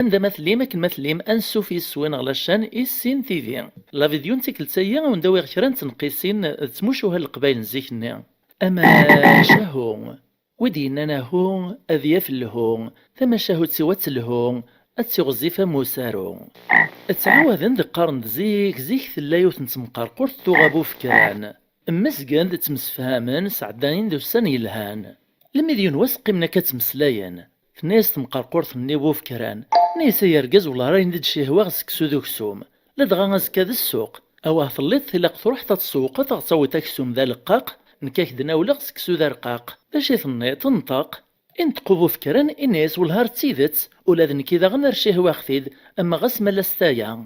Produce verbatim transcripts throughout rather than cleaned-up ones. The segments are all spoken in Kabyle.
Anda ma tellim, akken ma tellim, ansuf yes-wen ɣer la chaîne Issin T V. La vidéo n tikkelt-agi, ad wen-d-awiɣ kra n tneqqisin d tmucuha n Leqbayel n zik-nni. Amacahu. Wi d-yennan ahu, ad yaf lhu, tamacahut-iw ad telhu, ad tiɣzif am usaru. Ttɛawaden-d qqaren-d zik, zik tella yiwet n temqerqurt tuɣa bufekran. Mmezgen-d, ttemsefhamen, sɛeddayen-d ussan yelhan. Lemmi d yiwen wass qqimen akka ttmeslayen. Tenna-yas temqerqurt-nni i wufekran, tenna-yas: "Ay argaz, wellah ara yen-d-cihwaɣ seksu d uksum. Ladɣa azekka d ssuq. Awah telliḍ, tilaq truḥeḍ ad tsewwqeḍ, ad ɣ-tawiḍ aksum d aleqqaq, nekk ad k-d-nawleɣ seksu d arqaq. D acu i tenniḍ? Nṭeq." Inṭeq ubufekran, inna-yas: "Wellah ar d tidet, ula d nekki daɣen ar cihwaɣ-t-id, ama ɣas ma la s taya."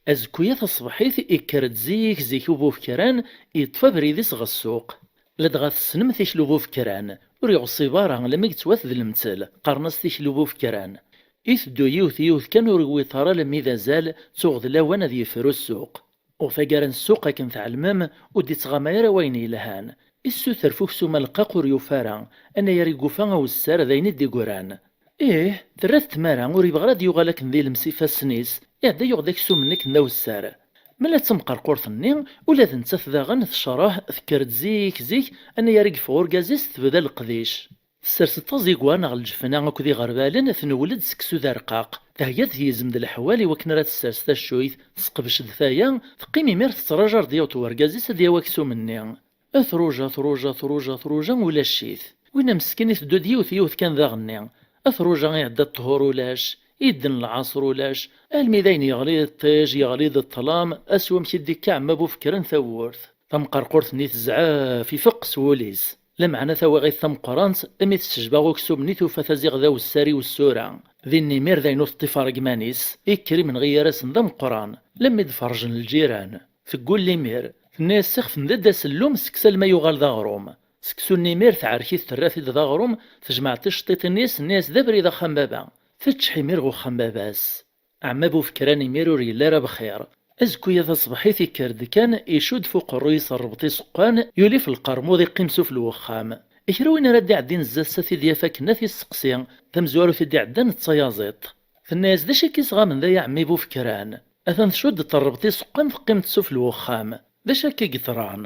Azekku-ya taṣebḥit, ikker-d zik zik ubufekran, yeṭṭef abrid-is ɣer ssuq. Ladɣa tessnem tikli ubufekran, ur yeɣṣib ara, alammi yettwat d lemtel, qqaren-as tikli ubufekran. Iteddu yiwet yiwet kan, ur yewwiḍ ara alammi d azal, tuɣ d lawan ad yefru ssuq. U taggara n ssuq, akken tɛelmem, ur d-ittɣama ara wayen yelhan. Issuter f uksum aleqqaq ur yufi ara, anayer i yufa awessar d ayen i d-igran. Ih, terra-t tmara, ur yebɣi ara ad yuɣal akken d ilems ifassen-is, iɛedda yuɣ-d aksum-nni akken d awessar. Mela d tamqerqurt-nni, ula d nettat daɣen tecreḥ, tekker-d zik zik, anayer i yeffeɣ urgaz-is tebda leqdic. Tessers-d taẓigwa neɣ lǧefna akked iɣerbalen, tenwel-d seksu d arqaq. Thegga-d tyezem d leḥwal i wakken ara tessers taccuyt, tesqebc-d taya, teqqim imir tettraǧu ar d-yaweḍ wergaz-is ad yawi aksum-nni. Truja, truja, truja, truja, ulac-it. Winna meskin iteddu-d yiwet yiwet kan daɣenni. Truja, iɛedda ṭṭhur ulac, idden lɛaṣer ulac, almi d ayen yeɣli d ṭṭij, yeɣli d ṭṭlam, ass wamek i d-ikka ɛemma bufekran tawwurt. Tamqerqurt-nni tezɛef, ifeqqes wul-is. Lameɛna tawaɣit tameqqrant, imi tessejba uksum-nni tufa-t aziɣ d awessar i wessura. Din imir d ayen ur teṭṭif ara deg iman-is, ikker imenɣi gar-asen d ameqqran, lammi d-ferrjen lǧiran. Teggul imir, tenna-yas: "Sixef n dadda sellum, seksu alma yuɣal d aɣrum." Seksu-nni imir tɛerk-it, terra-t-id d aɣrum, tejmeɛ ticeṭṭiṭin-is, tenna-yas: "D abrid axxam baba." Teččeḥ imir ɣer uxxam baba-s. Ɛemma bufekran imir ur yelli ara bxir. Azekku-ya taṣebḥit ikker-d kan, icudd f uqerruy-is rrbeṭ iseqqan, yuli f lqermud, iqqim suf lwexxam. Kra win ara d-iɛeddin zdat-s ad t-id-yaf akken ad t-isteqsi, tamezwarut i d-iɛeddan d tayaziḍt. Tenna-yas: "D acu akka i s-ɣamen d ay aɛemmi bufekran? Atan tcudd-d rrbeṭ iseqqan, teqqim-d suf lwexxam. D acu akka i yeḍran?"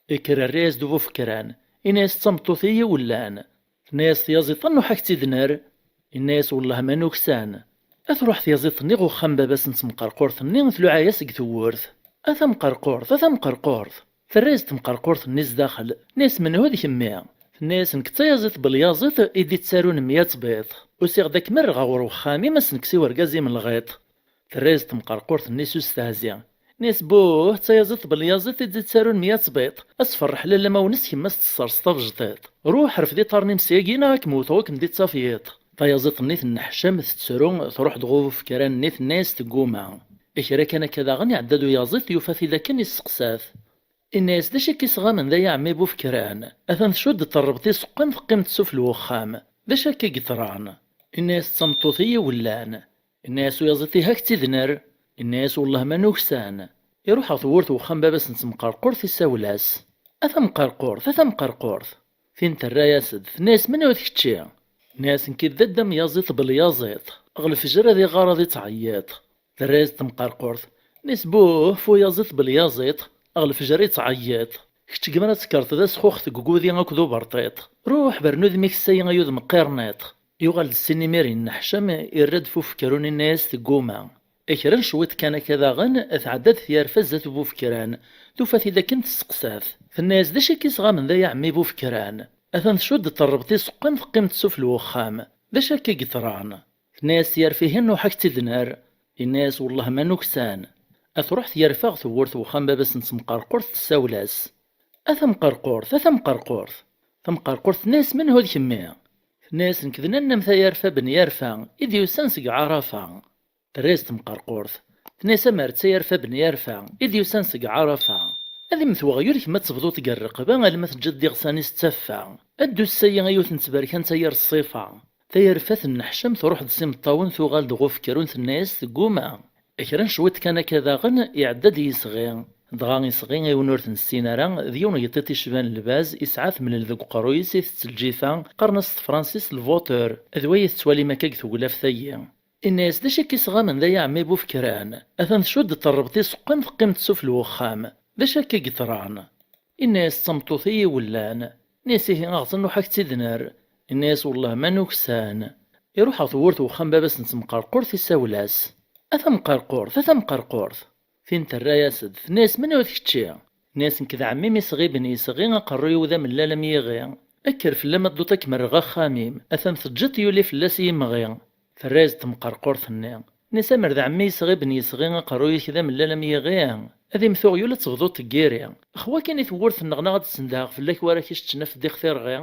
Ikker rray-as-d ubufekran, ini-as: "D tameṭṭut i yi-wellan." Tenna-yas tyaziḍt: "A nruḥ ad k-tt-id-nerr." Inna-yas: "Wellah ma nuksan." Ad truḥ tyaziḍt-nni ɣer uxxam baba-s n temqerqurt-nni, tluɛa-yas deg tewwurt: "A tamqerqurt, a tamqerqurt!" Terra-yas temqerqurt-nni zdaxel, tenna-yas: "Menhu d kemmi?" Tenna-yas: "Nekk d tayaziḍt Belyaziḍ i d-ittarun mya ttbiṭ. Usiɣ-d ad kem-rreɣ ɣer uxxam-im, ad s-nekkes i wergaz-im lɣiṭ." Terra-yas temqerqurt-nni s ustehzi, tenna-yas: "Buh, d tayaziḍt Belyaziḍ i d-ittarun mya ttbiṭ. Ad tferreḥ lalla ma wen-s kemm ad s-tesserseḍ tabejṭiṭ. Ruḥ rfed iṭarren-im syagi neɣ ad kem-wteɣ ur kem-d-ittaf yiḍ." Tayaziḍt-nni tenneḥcam, tettru, truḥ-d ɣer ubufekran-nni, tenna-yas tegguma. Kra kan akka daɣen iɛedda-d uyaziḍ, yufa-t-id akken, isteqsa-t. Inna-yas: "D acu akka i s-ɣamen d ay aɛemmi bufekran? Atan tcudd-d rrbeṭ iseqqan, teqqim-d suf lwexxam. D acu akka i yeḍran?" Inna-yas: "D tameṭṭut i yi-wellan." Inna-yas uyaziḍ: "Ihi ad k-tt-id-nerr." Inna-yas: "Wellah ma nuksan." Iruḥ ɣer tewwurt n uxxam baba-s n temqerqurt, isawel-as: "A tamqerqurt, a tamqerqurt!" Tin terra-yas-d, tenna-yas: "Menhu d kečči?" Tenna-yas: "Nekki d dadda-m Yaziḍ Belyaziḍ. Ɣer lefjer ad iɣar ad ittɛeyyiḍ." Terra-yas-d temqerqurt, tenna-yas: "Buh, fu Yaziḍ Belyaziḍ, ɣer lefjer ittɛeyyiḍ. Kečč gma ad tekkreḍ d asxuxet deg ugudi akked uberṭiṭ. Ruḥ bernu udem-ik ssaya ay udem qirniṭ." Yuɣal-d ssin imir yenneḥcam, irra-d f ufekru-nni, inna-yas tegguma. Kra n cwiṭ kan akka daɣen, tɛedda-d tyerfa zdat ubufekran, tufa-t-id akken, testeqsa-t. Tenna-yas: "D acu akka i s-ɣamen d ay aɛemmi bufekran? Atan tcudd-d rrbeṭ iseqqan, teqqim-d suf lwexxam. D acu akka i yeḍran?" Tenna-yas tyerfa: "Ihi nruḥ ad k-tt-id-nerr." Inna-yas: "Wellah ma nuksan." Ad truḥ tyerfa ɣer tewwurt n uxxam baba-s n temqerqurt, tessawel-as: "A tamqerqurt, a tamqerqurt!" Tamqerqurt tenna-yas: "Menhu d kemmi?" Tenna-yas: "Nekk d nanna-m Tayerfa ben Yerfa, i d-yusan seg Ɛarafa." Terra-yas temqerqurt, tenna-yas: "Amer d Tayerfa ben Yerfa, i d-yusan seg Ɛarafa. Ad immet weɣyul, kemm ad tebduḍ deg rreqba alma teǧǧiḍ-d iɣsan-is d taffa. Ddu ssaya a yiwet n tberkant ay ar ṣṣifa." Tayerfa tenneḥcam, truḥ-d s imeṭṭawen, tuɣal-d ɣer ufekru-n, tenna-yas tegguma. Kra n cwiṭ kan akka daɣen, iɛedda-d yisɣi. Dɣa isɣi, i win ur t-nessin ara, d yiwen n yiṭṭiṭ icban lbaz, isɛa temlel deg uqerruy-is, itett lǧifa, qqaren-as s tefransist le vautour. D way i tettwalim akka deg tewlaft-agi. Inna-yas: "D acu akka i sɣamen da, a ɛemmi Bufekran? Atan tcudd-d rrebṭ iseqqen, teqqim-d sufell wexxam. D acu akka i yeḍran?" Inna-yas: "D tameṭṭut i yi-wellan." Inna-yas: "Ihi aɣet ad nruḥ ad k-tt-id-nerr." Inna-yas: "Wellah ma nuksan." Iruḥ ɣer tewwurt n wexxam baba-s n temqerqurt, isawel-as: "A tamqerqurt, a tamqerqurt!" Tin terra-yas-d, tenna-yas: "Menhu d kečči?" Tenna-yas: "Nekk d ɛemmi-m isɣiben yesɣi, aqerruy-iw d amellal am yiɣi. Kker fell-am ad dduḍ ad kem-rreɣ axxam-im, atan teǧǧiḍ-t yuli fell-as yimɣi." Terra-yas-d temqerqurt-nni, tenna-yas: "Amer d ɛemmi isɣiben yesɣi, aqerruy-ik d amellal am yiɣi, ad im-tuɣ yul ad tebduḍ deg yiri. Xwa kan i tewwurt-nneɣ neɣ ad d-sendheɣ fell-ak wara k-iseččen afeddix tirɣi."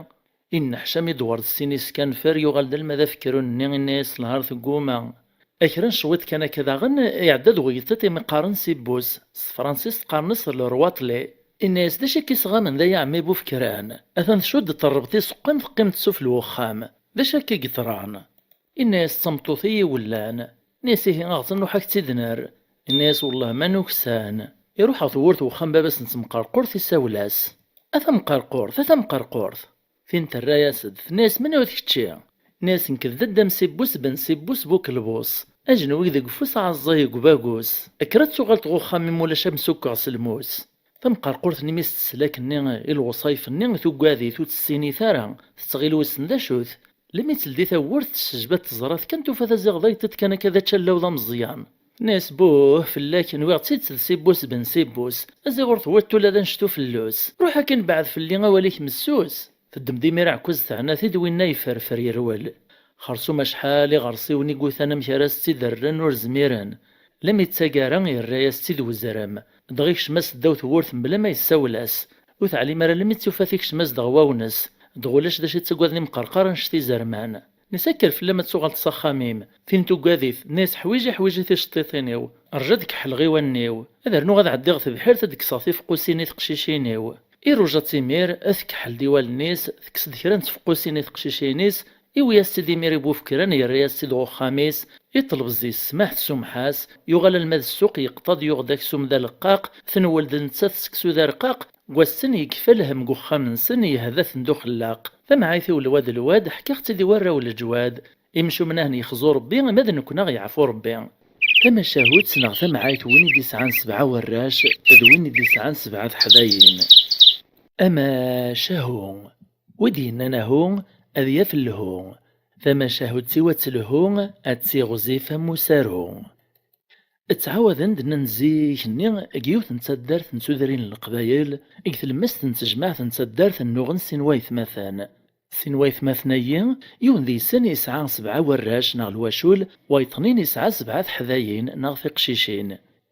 Inneḥcam idewwer-d sin iskanfer, yuɣal d alma d afekru-nni, inna-yas lhar tegguma. A kra n cwiṭ kan akka daɣen, iɛedda-d wegṭiṭ imi qqaren Sibbus, s tefransist qqaren-as le roi Tlé. Inna-yas: "D acu akka i sɣamen da, a ɛemmi Bufekran? Atan tcudd-d rrebṭ iseqqen, teqqim-d sufell wexxam. D acu akka i yeḍran?" Inna-yas: "D tameṭṭut i yi-wellan." Inna-yas: "Ihi aɣet ad nruḥ ad k-tt-id-nerr." Inna-yas: "Wellah ma nuksan." Iruḥ ɣer tewwurt n wexxam baba-s n temqerqurt, isawel-as: "A tamqerqurt, a tamqerqurt!" Tin terra-yas-d, tenna-yas: "Menhu d kečči?" Inna-yas: "Nekk d dadda-m Sibbus ben Sibbus bu kelbus. Ajenwi deg ufus, aɛeẓẓay deg ubagus. Kker ad tuɣaleḍ ɣer uxxam-im, ulac ad m-sukkeɣ s lmus." Tamqerqurt-nni mi s-tesla akkenni i lewṣayef-nni, tuggad-it, ur tt-tessinit ara, tettɣil wissen d acu-t. Lmi teldi tawwurt, tessejbad teẓra-t kan, tufa-t aziɣday yeṭṭiḍ kan akka d ačallaw d ameẓyan. Tenna-yas: "Buh fell-ak, nwiɣ d tidet d Sibbus ben Sibbus, aziɣur tewwiḍ ula d annect-a ufellus. Ruḥ akin beɛɛed fell-i, awal-ik messus." Teddem-d imir aɛekkaz teɛna-t-id, winna yefferfer yerwel. Xersum acḥal iɣersiwen i yutan amek ara s-tt-id-rren ur zmiren. Lmi d taggara yerra-yas-tt-id wezrem, dɣa ikcem-as ddaw tewwurt mebla ma yessawel-as. Ur teɛlim ara lmi d tufa-t ikcem-as-d ɣer wawnes, dɣa ulac d acu i ttaggaden imqerqar annect izerman. Nisa kker fell-am ad tuɣaleḍ s axxam-im. Tin tuggad-it, tenna-yas: "Ḥwij-, ḥwij-it iceṭṭiṭin-iw, rju ad kḥleɣ i wallen-iw. Ad rnuɣ ad ɛeddiɣ tebḥirt ad d-kkseɣ tifqqusin i teqcicin-iw." Iruja-tt imir, tkeḥḥel-d i wallen-is, tekkes-d kra n tfeqqusin i teqcicin-is, iwi-yas-tt-id imir i Bufekran, yerra-yas-tt-id ɣer uxxam-is, iṭleb zzis ssmaḥ, tsumeḥ-as, yuɣal alma d ssuq, yeqḍa-d, yuɣ-d aksum d aleqqaq, tenwel d nettat seksu d arqaq, deg wass-n yekfa lhemm deg uxxam-nsen, yehda-ten d uxellaq. Tamɛayt-iw lwad lwad, ḥkiɣ-tt-id i warraw n leǧwad, imcumen ahen yexzu Rebbi, ma d nekkni aɣ yeɛfu Rebbi. Tamacahut neɣ tamɛayt, win i d-isɛan sebɛa warrac d win i d-isɛan sebɛa teḥdayin. Amacahu. Wi d-yennan ahu, ad yaf lhu. Tamacahut-iw ad telhu, ad tiɣzif am usaru. Ttɛawaden-d nnan zik-nni deg yiwet n taddart n tudrin n Leqbayel, deg tlemmast n tejmaɛt n taddart nnuɣen sin waytmaten. Sin waytmaten-agi, yiwen deg-sen yesɛa sebɛa warrac neɣ lwacul, wayeḍnin yesɛa sebɛa teḥdayin neɣ tiqcicin.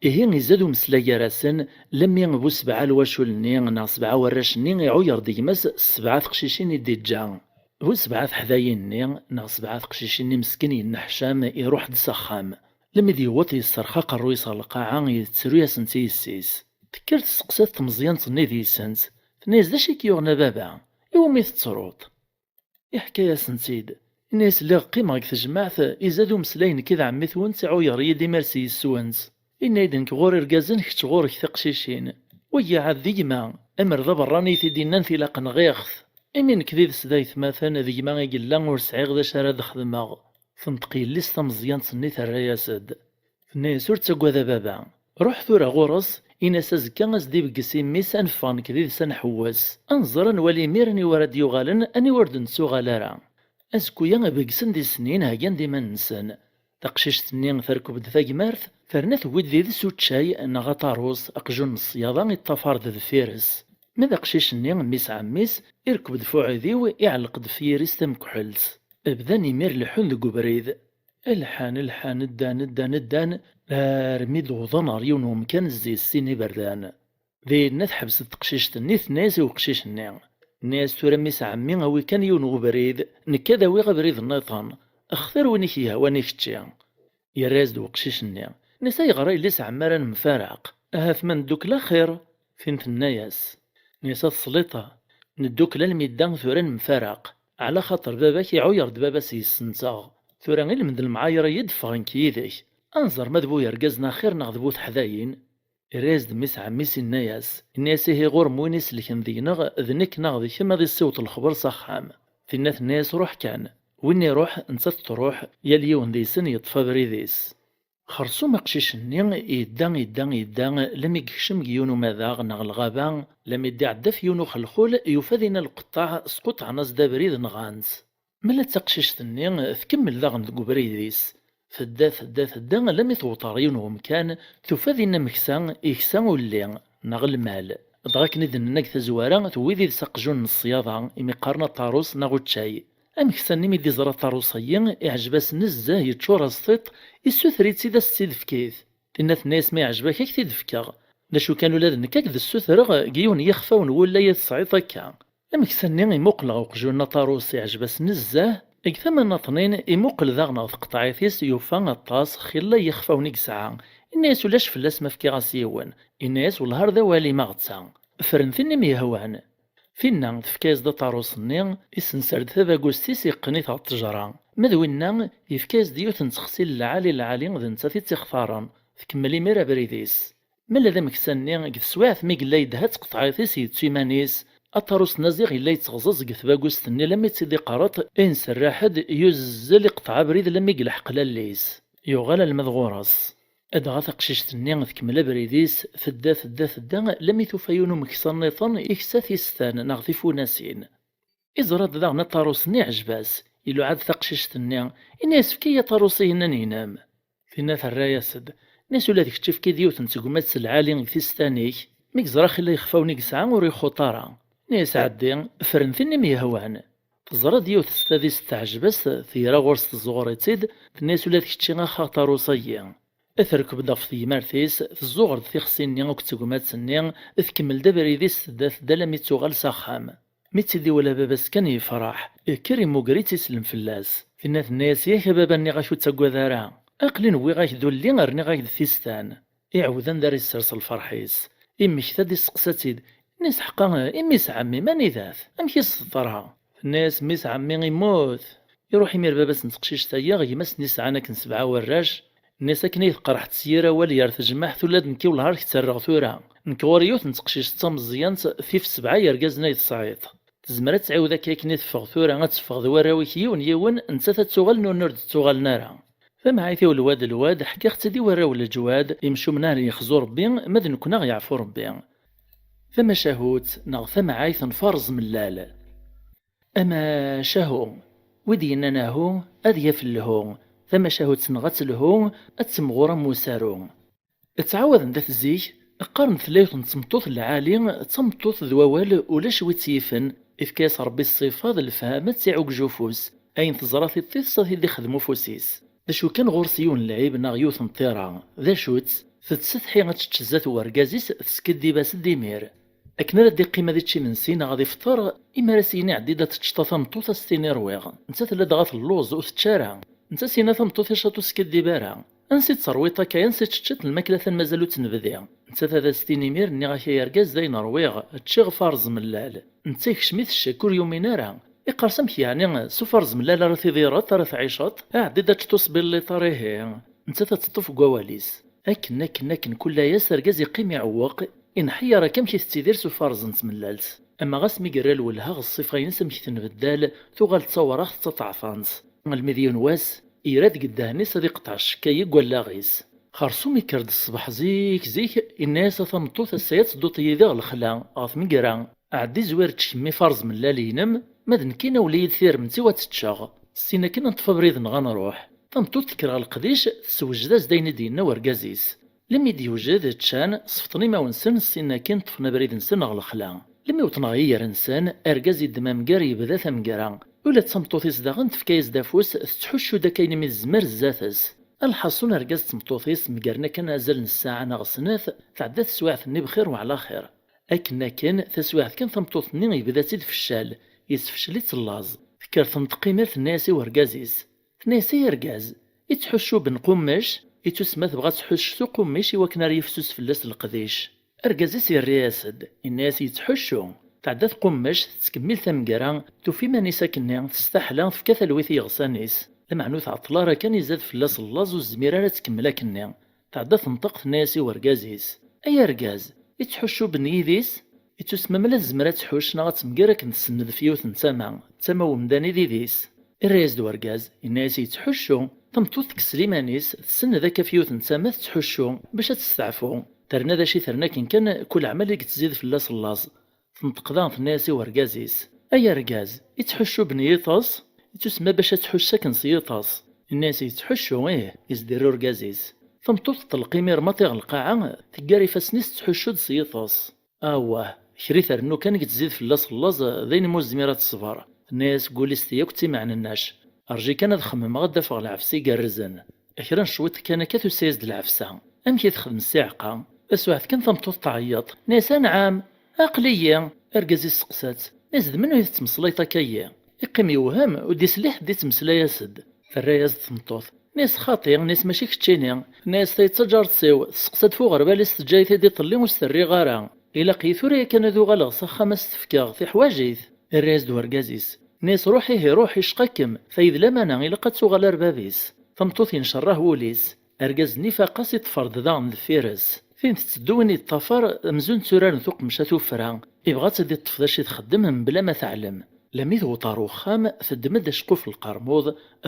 Ihi izad umeslay gar-asen, lemmi bu sebɛa lwacul-nni neɣ sebɛa warrac-nni iɛuyer-d gma-s s sebɛa teqcicin i d-iǧǧa. Bu sebɛa teḥdayin-nni neɣ sebɛa teqcicin-nni meskin yenneḥcam, iruḥ-d s axxam. Lmi d-yewweḍ yesserxa aqerruy-is ɣer lqaɛa, yettru-yasent i yessi-s. Tekker testeqsa-t tmeẓyant-nni deg-sent, tenna-yas: "D acu i k-yuɣen a baba? Iwumi tettruḍ?" Iḥka-yasent-id. Inna-yas: "Lliɣ qqimeɣ deg tejmaɛt, izad umeslay nekk d ɛemmi-twent, iɛuyer-iyi-d imir s yes-went. Inna-yi-d nekk ɣur irgazen, kečč ɣur-k tiqcicin. Wagi ɛad d gma, amer d aberrani i t-id-innan tilaq nɣiɣ-t. Imi nekk d ides d aytmaten, d gma i yella, ur sɛiɣ d acu ara d-xedmeɣ." Tenṭeq yelli-s tameẓyant-nni, terra-yas-d. Tenna-yas: "Ur ttaggad a baba. Ruḥ tura ɣur-s, in-as azekka ad s-d-ibeggez i mmi-s, ad neffeɣ nekk d ides ad nḥewwes. Ad nẓer, ad nwali imir aniwa ara d-yuɣalen, aniwa ur d-nettuɣal ara." Azekku-ya beggsen-d i snin, heggan-d iman-nsen. Taqcict-nni terkeb-d tagmert, terna tewwi-d did-s uččay neɣ aṭarus, aqjun n ṣṣyada iṭṭafar-d deffir-s. Ma d aqcic-nni, mmi-s ɛemmi-s, irkeb-d f uɛidiw, iɛelleq-d f yiri-s tamekḥelt. Bdan imir leḥḥun deg ubrid. Lḥan, lḥan, ddan, ddan, ddan, armi d-wwḍen ɣer yiwen wemkan zzis sin iberdan. Dinna teḥbes-d teqcict-nni, tenna-yas i uqcic-nni. Tenna-yas: "Tura, mmi-s ɛemmi, awi kan yiwen webrid, nekk ad awiɣ abrid nniḍen. Xtir win i k-yehwan i kečči." Yerra-yas-d uqcic-nni. Nni-as: "Ayɣer a yelli-s ɛemmi ara nemfaraq? Ahat ma neddukel axir." Tin tenna-yas. Nni-as: "A tesliḍ, neddukel almi d da, tura nemfaraq. Ɛla xaṭer baba-k iɛuyer-d baba-s yes-nteɣ. Tura ilmend lemɛayer-iyi-d, ffeɣ nekk yid-k. Ad nẓer ma d bu yergazen axir neɣ d bu teḥdayin." Irra-yas-d mmi-s ɛemmi-s, inna-yas, inna-yas: "Ihi ɣur-m win iselken deg-neɣ, d nekk neɣ d kemm, ad issiweḍ lexber s axxam." Tinna tenna-yas: "Ruḥ kan." Win iruḥ, nettat truḥ, yal yiwen deg-sen yeṭṭef abrid-is. Xersum aqcic-nni yedda, yedda, yedda, lammi yekcem deg yiwen umadaɣ neɣ lɣaba, lammi d-iɛedda ɣef yiwen uxelxul, yufa dinna lqeṭṭaɛ squṭɛen-as-d abrid, nɣan-t. Mela d taqcict-nni tkemmel daɣen deg ubrid-is. Tedda, tedda, tedda, lammi tewweḍ ɣer yiwen wemkan, tufa dinna ameksa, iksa ulli, neɣ lmal. Dɣa akken i d-nenna deg tazwara, tewwi did-s aqjun n ṣṣyada, imi qqaren aṭarus neɣ uččay. Ameksa-nni mi d-iẓra aṭarus-agi, iɛjeb-as nezzeh, yeččur-as tiṭ, issuter-itt-id ad s-tt-id-fkit. Tinna tenna-yas: "Ma iɛjeb-ak, ad k-t-id-fkeɣ. D acu kan, ula d nekk ad k-d-ssutreɣ deg yiwen n yixfawen n wulay i tesɛiḍ akka." Ameksa-nni imuqel ɣer uqjun n aṭarus, iɛjeb-as nezzeh. Deg tama n aṭnin, imuqel daɣen ɣer tqeṭɛit-is, yufa aṭas xilla n yixfawen i yesɛa. Inna-yas: "Ulac fell-as ma fkiɣ-as yiwen." Inna-yas: "Wellah ar d awal-im a ɣetta. Fren tin i m-yehwan." Tinna tefka-yas-d aṭarus-nni, isenser-d tabagust-is, iqqen-it ɣer ttejra. Ma d winna, yefka-yas-d yiwet n texsi n lɛali lɛali, d nettat i tt-ixtaren. Tkemmel imir abrid-is. Mela d ameksa-nni, deg teswiɛt mi yella yedha d tqeṭɛit-is, yettu iman-is, aṭarus n aziɣ yella yetteɣẓaẓ deg tbagust-nni, lammi tt-id-iqerreṭ, inserraḥ-d, yuzzel, iqeṭɛeɣ abrid lammi yelḥeq lalli-s. Yuɣal alma d ɣur-s. Dɣa taqcict-nni tkemmel abrid-is, tedda, tedda, tedda, lammi tufa yiwen umeksa nniḍen iksa tistan neɣ tifunasin. Iẓra-d daɣen aṭarus-nni, iɛjeb-as, iluɛa-d taqcict-nni, inna-yas: "Efk-iyi aṭarus-ihin-nni-inem." Tinna terra-yas-d, inna-yas: "Ula d kečč efk-iyi-d yiwet n tegmat s lɛali deg tistan-ik." Mi yeẓra xilla yexfawen i yesɛa, ur ixuṭ ara. Inna-yas: "Ɛeddi, fren tin i m-yehwan." Teẓra-d yiwet s tadist teɛjeb-as, tegra ɣur-s, tezzuɣer-itt-id, tenna-yas: "Ula d kečči ax aṭarus-agi." Terkeb-d ɣef tegmert-is, tezzuɣer-d tixsi-nni akked tegmat-nni, tkemmel-d abrid-is, tedda, tedda, lammi tuɣal s axxam. Mi tt-id-iwala baba-s kan yefreḥ, ikker imuger-itt, islem fell-as. Tinna tenna-yas: "Yak a baba, nniɣ-ak ur ttaggad ara. Aql-i newwiɣ-ak-d ulli, rniɣ-ak-d tistan." Iɛawed anda ara yessers lferḥ-is. Immekta-d, isteqsa-tt-id. Inna-yas: "Ḥeqqa, i mmi-s ɛemmi, ma anida-t? Amek i s-teḍra?" Tenna-yas: "Mmi-s ɛemmi immut." Iruḥ imir baba-s n teqcict-agi, gma-s-nni sɛan akken sebɛa warrac. Inna-yas: "Akken i teqreḥ s yir awal gar tejmaɛt, ula d nekki wellah ar k-ttarreɣ tura. Nekk ɣur-i yiwet n teqcict d tameẓẓyant, tif sebɛa yergazen ay tesɛiḍ. Tezmer ad tɛiwed akka akken i teffeɣ tura, ad teffeɣ d warraw-ik yiwen yiwen, nettat ad tuɣal, nutni ur d-ttuɣalen ara. Tamɛayt-iw lwad lwad, ḥkiɣ-tt-id i warraw n leǧwad, imcumen ar yexzu Rebbi, ma d nekkni aɣ yeɛfu Rebbi." Tamacahut neɣ tamɛayt n Faṛez Mellal. Amacahu, wi d-yennan ahu, ad yaf lhu, tamacahut-nneɣ ad telhu, ad temɣur am usaru. Ttɛawaden-d at zik, qqaren tella yiwet n tmeṭṭut lɛali, d tameṭṭut d wawal, ulac wi tt-yifen, ifka-yas Ṛebbi ṣṣifa d lefhama d tiɛuǧǧ ufus, ayen teẓra tiṭ-is ad t-id-ixdem ufus-is. D acu kan, ɣur-s yiwen lɛib neɣ yiwet n ṭṭira. D acu-tt? Tettsetḥi ad tečč zdat wergaz-is, teskiddib-as-d imir. Akken ara d-iqqim ad ičč imensi neɣ ad ifṭer, imi ara s-yini: "Ɛeddi-d ad teččeḍ a tameṭṭut", ad s-tini: "Rwiɣ." Nettat tella dɣa telluẓ, ur tečči ara. Nettat s-yenna: "Tameṭṭut icaṭ ur teskiddib ara. Ansi tt-terwiḍ akka, ansi tt-teččiḍ, lmakla atan mazal ur tt-nebdi?" Nettat ad as-tini imir: "Nniɣ-ak ay argaz, d ayen rwiɣ, ččiɣ Faṛez Mellal." Netta yekcem-it ccek, ur yumin ara. Iqqar-as: "Amek yeɛni, s ufaṛez mellal ara tidireḍ, ara tɛiceḍ? Ɛeddi-d ad teččeḍ usbilliṭar ihi." Nettat ad teṭṭef deg wawal-is. Akken, akken, akken, kul layas argaz iqqim iɛewweq, inḥeyyer akka amek i tettidir s ufaṛez n tmellalt. Ama ɣas mi yerra lwelha ɣer ṣṣifa-ines amek tenbeddal, tuɣal d tawraɣt d taṭeɛfant. Almi d yiwen wass, ira deg ddehn-is ad iqeṭɛec ccekka-yi deg wallaɣ-is. Xersum ikker-d ṣṣbeḥ zik zik, inna-yas: "A tameṭṭut, ass-a ad tedduḍ yid-i ɣer lexla, ɣer tmegra. Ɛeddi zwir ečč kemmi faṛez mellal-inem, ma d nekkini awel-iyi-d tiremt-iw ad tt-ččeɣ." Ssin akken ad neṭṭef abrid-nneɣ ad nruḥ. Tameṭṭut tekker ɣer leqdic, tessewjed-as-d ayen i d-yenna urgaz-is. Limi d-yewjed, ččan, sefṭen imawen-nsen, ssin akin ṭṭfen abrid-nsen ɣer lexla. Limi wwḍen ɣer yiger-nsen, argaz yeddem amger yebda tamegra. Ula d tameṭṭut-is daɣen tefka-yas-d afus, tettḥuccu-d akka ayen imi tezmer zdat-s. Lḥaṣun, argaz d tmeṭṭut-is mgaren akken azal n ssaɛa neɣ snat, tɛedda teswiɛt-nni bxir weɛla xir. Akken akken, taswiɛt kan tameṭṭut-nni yebda-tt-id feccal, yesfecel-itt llaẓ. Tekker tenṭeq imir tenna-yas i urgaz-is. Tenna-yas: "Ay argaz, ittḥuccu Ben Qummec, ittusemma tebɣa ad tḥucc s uqummic i wakken ara yifsus fell-as leqdic." Argaz-is yerra-yas-d, yenna-yas: "Yettḥuccu." Tɛedda tqummec, tettkemmil tamegra, tufa iman-is akkenni, testaḥla, tefka talwit i yiɣsan-is. Lameɛna ur tɛeṭṭel ara kan, izad fell-as llaẓ, ur tezmir ara ad tkemmel akkenni. Tɛedda tenṭeq, tenna-yas i urgaz-is: "Ay argaz, ittḥuccu Ben yid-is? Ittusemma ma la tezmer ad tḥucc neɣ ad temger akken tsenned f yiwet n tama, d tama n umdan i d idis." Irra-yas-d urgaz, yenna-yas yettḥuccu. Tameṭṭut tekkes liman-is, tessenned akka ɣef yiwet n tama tettḥuccu bac ad testeɛfu. Terna d acu i terna akken kan, kul ɛmal i yettzid fell-as llaẓ. Tenṭeq daɣen tenna-yas i urgaz-is, ay argaz, ittḥuccu ben yiṭes? Ittusemma bac ad tḥucc akken s yiṭes. Yenna-yas yettḥuccu, ih, yezder urgaz-is. Tameṭṭut teṭleq imir maṭi ɣer lqaɛa, teggar ifassen-is tettḥuccu-d s yiṭes. Awah, kra i ternu kan i yettzid fell-as llaẓ, d ayen umi ur tezmir ad teṣber. Tenna-yas deg wul-is ti akk d timeɛnennac. Rǧi kan ad xemmemeɣ ad d-afeɣ lɛefs igerrzen. Kra n cwiṭ kan akka tusa-yas-d lɛefsa. Amek i texdem ssiɛqa? Tasuɛet kan tameṭṭut tɛeyyeḍ. Tenna-yas anɛam! Aql-iyi! Argaz isteqsa-tt. Tenna-yas d menhu i tettmeslayeḍ akka-yi? Iqqim yewhem, ur d-isli ḥedd ittmeslay-as-d. Terra-yas-d tmeṭṭut. Tenna-yas xaṭi, tenna-yas mačči keččini. Tenna-yas ta d taǧaret-iw, testeqsa-d f uɣerbal-is teǧǧa-yi-t-id iḍelli ur s-t-rriɣ ara. Ilaq-iyi tura yakan ad uɣaleɣ s axxam ad s-t-fkeɣ, tiḥwaǧ-it. Irra-yas-d urgaz-is. Tenna-yas ruḥ ihi ruḥ, icqa-kem, tayi d lamana, ilaq ad tuɣal ar bab-is. Tameṭṭut yencerreh wul-is. Argaz-nni ifaq-as, iṭṭfer-d daɣen deffir-s. Tin tetteddu win yeṭṭafar, amzun tturaren tuqemca tuffra. Ibɣa ad tt-id-iṭṭef d acu i txeddem mebla ma teɛlem. Lami tewweḍ ɣer uxxam, teddem-d aceqquf n lqermuḍ,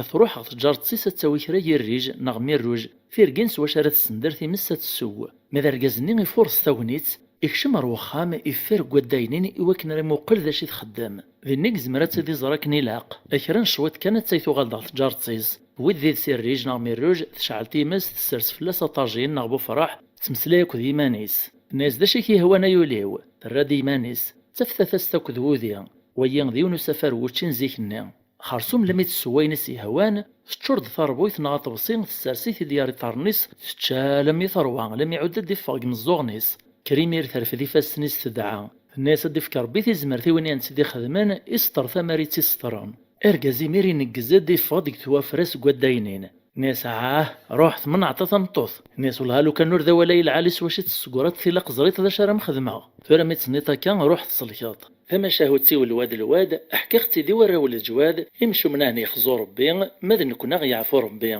truḥ ɣer tǧaret-is ad tawi kra n yirrij neɣ mirruj, tirgin s wacu ara tessender times ad tessew. Ma d argaz-nni ifuṛes tagnit, ikcem ɣer uxxam, iffir deg waddaynin i wakken ara imuqel d acu i txeddem. Dinna i yezmer ad tt-id-iẓer akken ilaq. Kra n cwiṭ kan, ad tay tuɣal-d ɣer tǧaret-is. Tewwi-d did-s irrij neɣ mirruj, tecɛel times, tessers fell-as aṭajin neɣ bufraḥ, tettmeslay akked yiman-is. Tenna-yas d acu i k-yehwan ay ul-iw? Terra-d iman-is, d taftatast akked wudi. Wagi d yiwen usafar n wučči n zik-nni. Xersum lami tessew ayen i s-yehwan, teččur-d tarbuyt neɣ aṭebsi, tessers-it-id ɣer iṭarren-is, tečča alammi terwa, alammi iɛudd ad d-iffeɣ deg imeẓẓuɣen-is. Kker imir terfed ifassen-is tedɛa. Tenna-yas ad d-ifk Rebbi tizmert i win i tent-id-ixedmen, iseṭṭer tamar i tt-iseṭṭren. Argaz imir ineggez-d, iffeɣ-d deg twafra seg waddaynin. Nni-as ah, ruḥ tmenɛeḍ a tameṭṭut. Nni-as wellah a lukan ur d awal ay lɛali s wacu i tessegraḍ tilaq ẓriḍ d acu ara m-xedmeɣ. Tura mi d-tenniḍ akka ruḥ tselkeḍ. Tamacahut-iw lwad lwad, ḥkiɣ-tt-id i warraw n leǧwad, imcumen a hen-yexzu Rebbi, ma d nekkni a ɣ-yeɛfu Rebbi.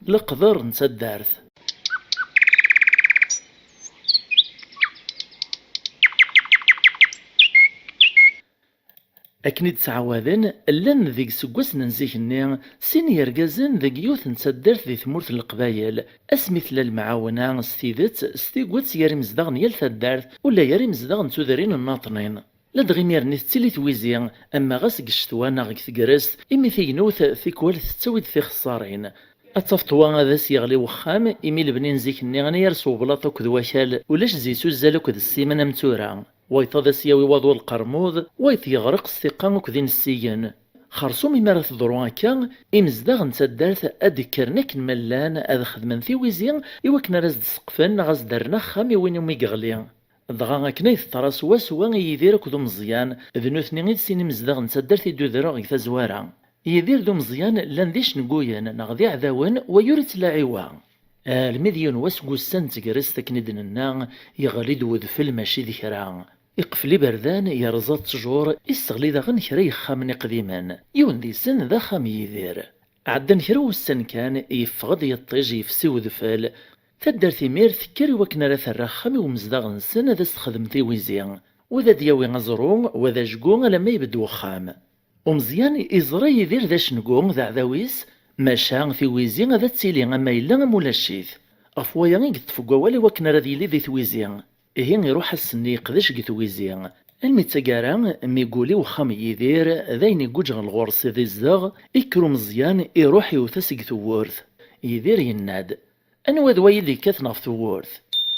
Leqder n taddart. Akken i d-ttɛawaden, llan deg iseggasen n zik-nni sin yergazen deg yiwet n taddart di tmurt n Leqbayel. Asmi tella lemɛawna s tidet, s tiget gar imezdaɣ n yal taddart, ula gar imezdaɣ n tudrin nnaṭnin. Ladɣa imir-nni tettili twizi, ama ɣas deg ccetwa neɣ deg tegrest, imi tignewt tikwal tettawi-d tixeṣṣarin. Ad tafeḍ wa ad as-yeɣli wexxam, imi lebni n zik-nni anagar s weblaṭ akked wakal, ulac zi-s uzzal akked ssiman am tura. Wayeḍ ad as-yawi waḍu lqermuḍ, wayeḍ yeɣreq s tiqqa akked inessigen. Xersum imi ara teḍru akka, imezdaɣ n taddart ad d-kkren akken ma llan ad xedmen tiwizi i wakken ara as-d-seqfen neɣ as-d-rren axxam i win umi yeɣli. Dɣa akken ay teḍra swaswa i Yidir akked Umeẓyan, d nutni i d sin imezdaɣ n taddart i d-udreɣ deg tazwara. Yidir d Umeẓyan llan d icenguyen neɣ d iɛdawen, wa ur ittlaɛi wa. Almi d yiwen wass deg wussan n tegrest akken i d-nenna, yeɣli-d wedfel mačči d kra. Iqfel iberdan, yerẓa ttjur, isseɣli daɣen kra yexxamen iqdimen. Yiwen deg-sen d axxam n Yidir. Ɛeddan kra wussan kan, yeffeɣ-d yiṭij yefsi wedfel. Taddart imir tekker i wakken ara terr axxam i umezdaɣ-nsen ad as-texdem tiwizi. Wa ad d-yawi aẓru, wa d ajgu alamma ibedd wexxam. Umeẓyan iẓra Yidir d acengu d aɛdaw-is, maca tiwizi ad tili ama yella am ulac-it. Ɣef waya i yeṭṭef deg wawal i wakken ara d-yili di twizi. Ihi iruḥ ass-nni yeqdec deg twizi. Almi d taggara, mi yuli wexxam n Yidir, d ayen iguǧǧ ɣer lɣur-s ad izdeɣ, ikker umeẓyan, iruḥ iwet-as deg tewwurt. Yidir yenna-d, anwa d wa i d-ikkaten ɣef tewwurt?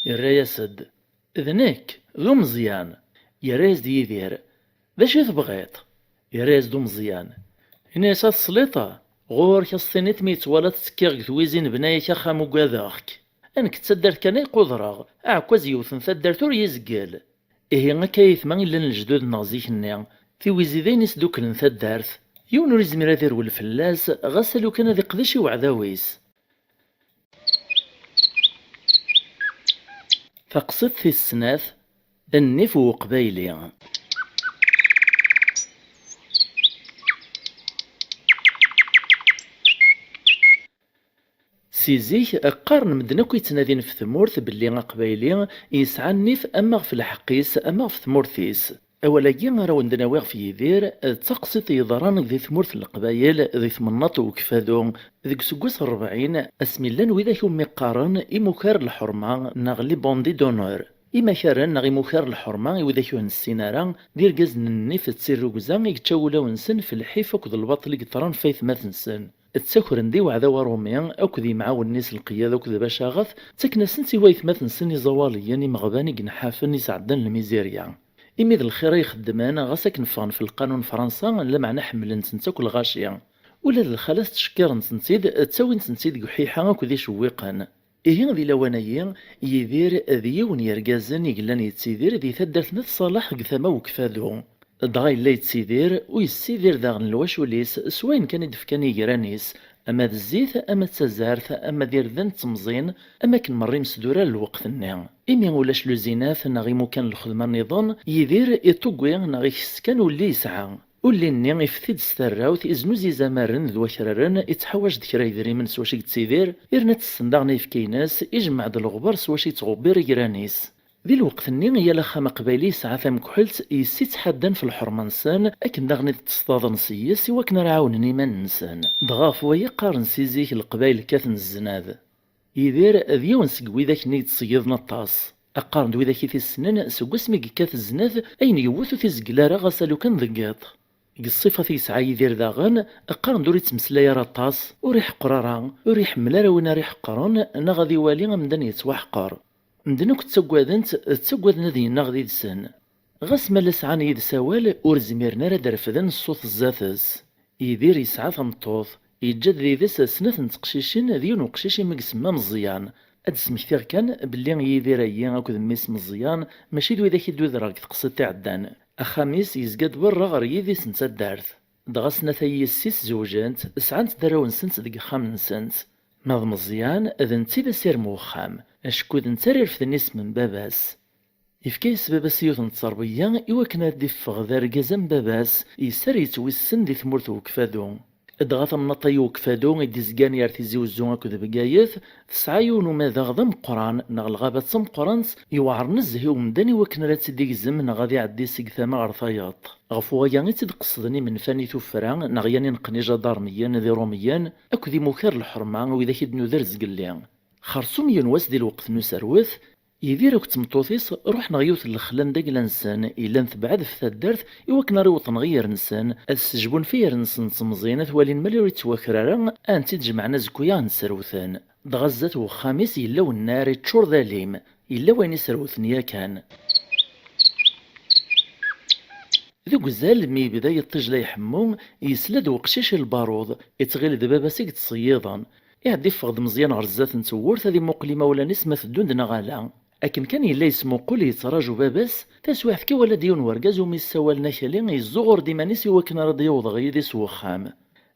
Irra-yas-d, d nekk, d umeẓyan. Yerra-yas-d Yidir, d acu i tebɣiḍ? Yerra-yas-d umeẓyan, yenna-yas a tesliḍ, ɣur-k ad s-tiniḍ mi yettwalaḍ ttekkiɣ deg twizi nebna-yak axxam ugadeɣ-k. A nekk d taddart kan ay qudreɣ, aɛekkaz yewten taddart ur yezgil. Ihi akka ayetma i llan lejdud-nneɣ zik-nni, tiwizi d ayen isduklen taddart. Yiwen ur izmir ad irwel fell-as, ɣas a lukan ad iqdec i uɛdaw-is. Taqsiṭ tis snat, nnif n uqbayli. Si zik, qqaren medden akk yettnadin ɣef tmurt belli aqbayli yesɛa nnif ama ɣef lḥeqq-is ama ɣef tmurt-is. Awal-agi ara wen-d-nawi ɣef Yidir, d taqsiṭ yeḍran di tmurt n Leqbayel, di temnaḍt n Ukeffadu, deg useggas n rebɛin, asmi llan widak umi qqaren imukar n lḥerma neɣ les bandits d'honneur. Imakaren neɣ imukar n lḥerma i widak ur nessin ara, d irgazen n nnif d tirrugza i yečča wulawen-nsen f lḥif akked lbaṭel i yeḍran f aytmaten-nsen. Ttakren-d i weɛdaw aṛumi akked yimɛawnen-is lqeyyad akked bacaɣat, ttaken-asen-tt i waytmaten-nsen iẓawaliyen imeɣban i yenḥafen i sɛeddan lmizirya. Imi d lxir ay xeddmen, ɣas akken ffɣen f lqanun n Fransa, lameɛna ḥemmlen-tent akk lɣaci. Ula d lxalat ttcekkiren-tent-id, ttawin-tent-id deg uḥiḥa akked icewwiqen. Ihi di lawan-ayi, Yidir d yiwen n yergazen i yellan yettidir di taddart n At Ṣaleḥ deg tama n Ukeffadu. Dɣa yella yettidir, u yessidir daɣen lwacul-is s wayen kan i d-fkan yigran-is, ama d zzit, ama d tazart, ama d irden d temẓin, am akken merra imesdurar n lweqt-nni. Imi ulac luzinat neɣ imukan n lxedma nniḍen, Yidir iṭugwi neɣ ikess kan ulli yesɛa. Ulli-nni ifet-id s tarrawt, iznuz izamaren d wakraren, ittḥawac-d kra yedrimen s wacu i yettidir, yerna ttessen daɣen ayefki-ines, ijemmeɛ-d leɣbar s wacu yettɣubbir igran-is. Di lweqt-nni, yal axxam aqbayli yesɛa tamekḥelt yes-i ttḥaddan f lḥerma-nsen, akken daɣen i d-ttesḍaḍen s-yes i wakken ara ɛawnen iman-nsen. Dɣa ɣef waya qqaren si zik Leqbayel kkaten zznad. Yidir d yiwen seg widak-nni yettṣeyyiḍen aṭas. Qqaren-d widak i t-issnen, seg wasmi yekkat zznad, ayen yewwet ur t-izgil ara ɣas alukan deg yiḍ. Deg ṣṣifat i yesɛa Yidir daɣen, qqaren-d ur ittmeslay ara aṭas, ur iḥeqqer ara, ur iḥemmel ara win ara iḥeqqren, neɣ ad iwali amdan yettwaḥqer. Medden akk ttaggaden-t, ttaggaden ad yennaɣ did-sen. Ɣas ma la sɛan yid-s awal, ur zmiren ara ad refden ṣṣut zdat-s. Yidir yesɛa tameṭṭut, yeǧǧa-d did-s snat n teqcicin d yiwen uqcic imi isemma Meẓyan. Ad d-smektiɣ kan belli Yidir-ayi akked mmi-s Meẓyan mačči d widak i d-udreɣ deg teqsiṭ iɛeddan. Axxam-is yezga-d berra ɣer yidis n taddart. Dɣa snat-a yessi-s zewǧent, sɛant-d arraw-nsent deg yexxamen-nsent. Ma d Meẓyan, d netta i d asirem n wexxam, acku d netta ara irefden isem n baba-s. Yefka-yas baba-s yiwet n tterbiya i wakken ad d-iffeɣ d argaz am baba-s, yes ara yettwissen di tmurt n Ukeffadu. Dɣa tamnaḍt-a n Ukeffadu i d-izgan gar Tizi Wezzu akked Bgayet, tesɛa yiwen umadaɣ d ameqqran, neɣ lɣaba d tameqqrant, yewɛer nezzeh i umdan i wakken ara tt-id-igzem neɣ ad iɛeddi seg tama ɣer tayeḍ. Ɣef waya i tt-id-qesden imenfan i tuffra, neɣ yan i neqqen ijadarmiyen d iṛumiyen, akked imukar n lḥerma, widak i d-nuder zgelli. Xersum yiwen wass di lweqt n userwet, Yidir akked tmeṭṭut-is ruḥen ɣer yiwet n lexla n dagla-nsen, yellan tebɛed ɣef taddart, i wakken ara iwḍen ɣer yir-nsen, ad sejbun f yir-nsen n temẓin, ad t-walin mali ur yettwaker ara, ad tent-id-jemɛen azekka-ya ad ten-srewten. Dɣa zdat wexxam-is yella wennar iččur d alim, yella wayen iserwten yakan. Deg uzal, mi yebda yiṭij la iḥemmu, yesla-d weqcic i lbaruḍ, ittɣil d baba-s i yettṣeyyiḍen. Iɛedda iffeɣ-d Meẓyan ɣer zdat n tewwurt ad imuqel imawlan-is ma teddun-d neɣ ala. Akken kan yella yesmuqul, yettraju baba-s, taswiɛt kan iwala-d yiwen wergaz umi ssawalen Akli, yezzuɣur-d iman-is i wakken ara d-yaweḍ ɣer yidis n wexxam.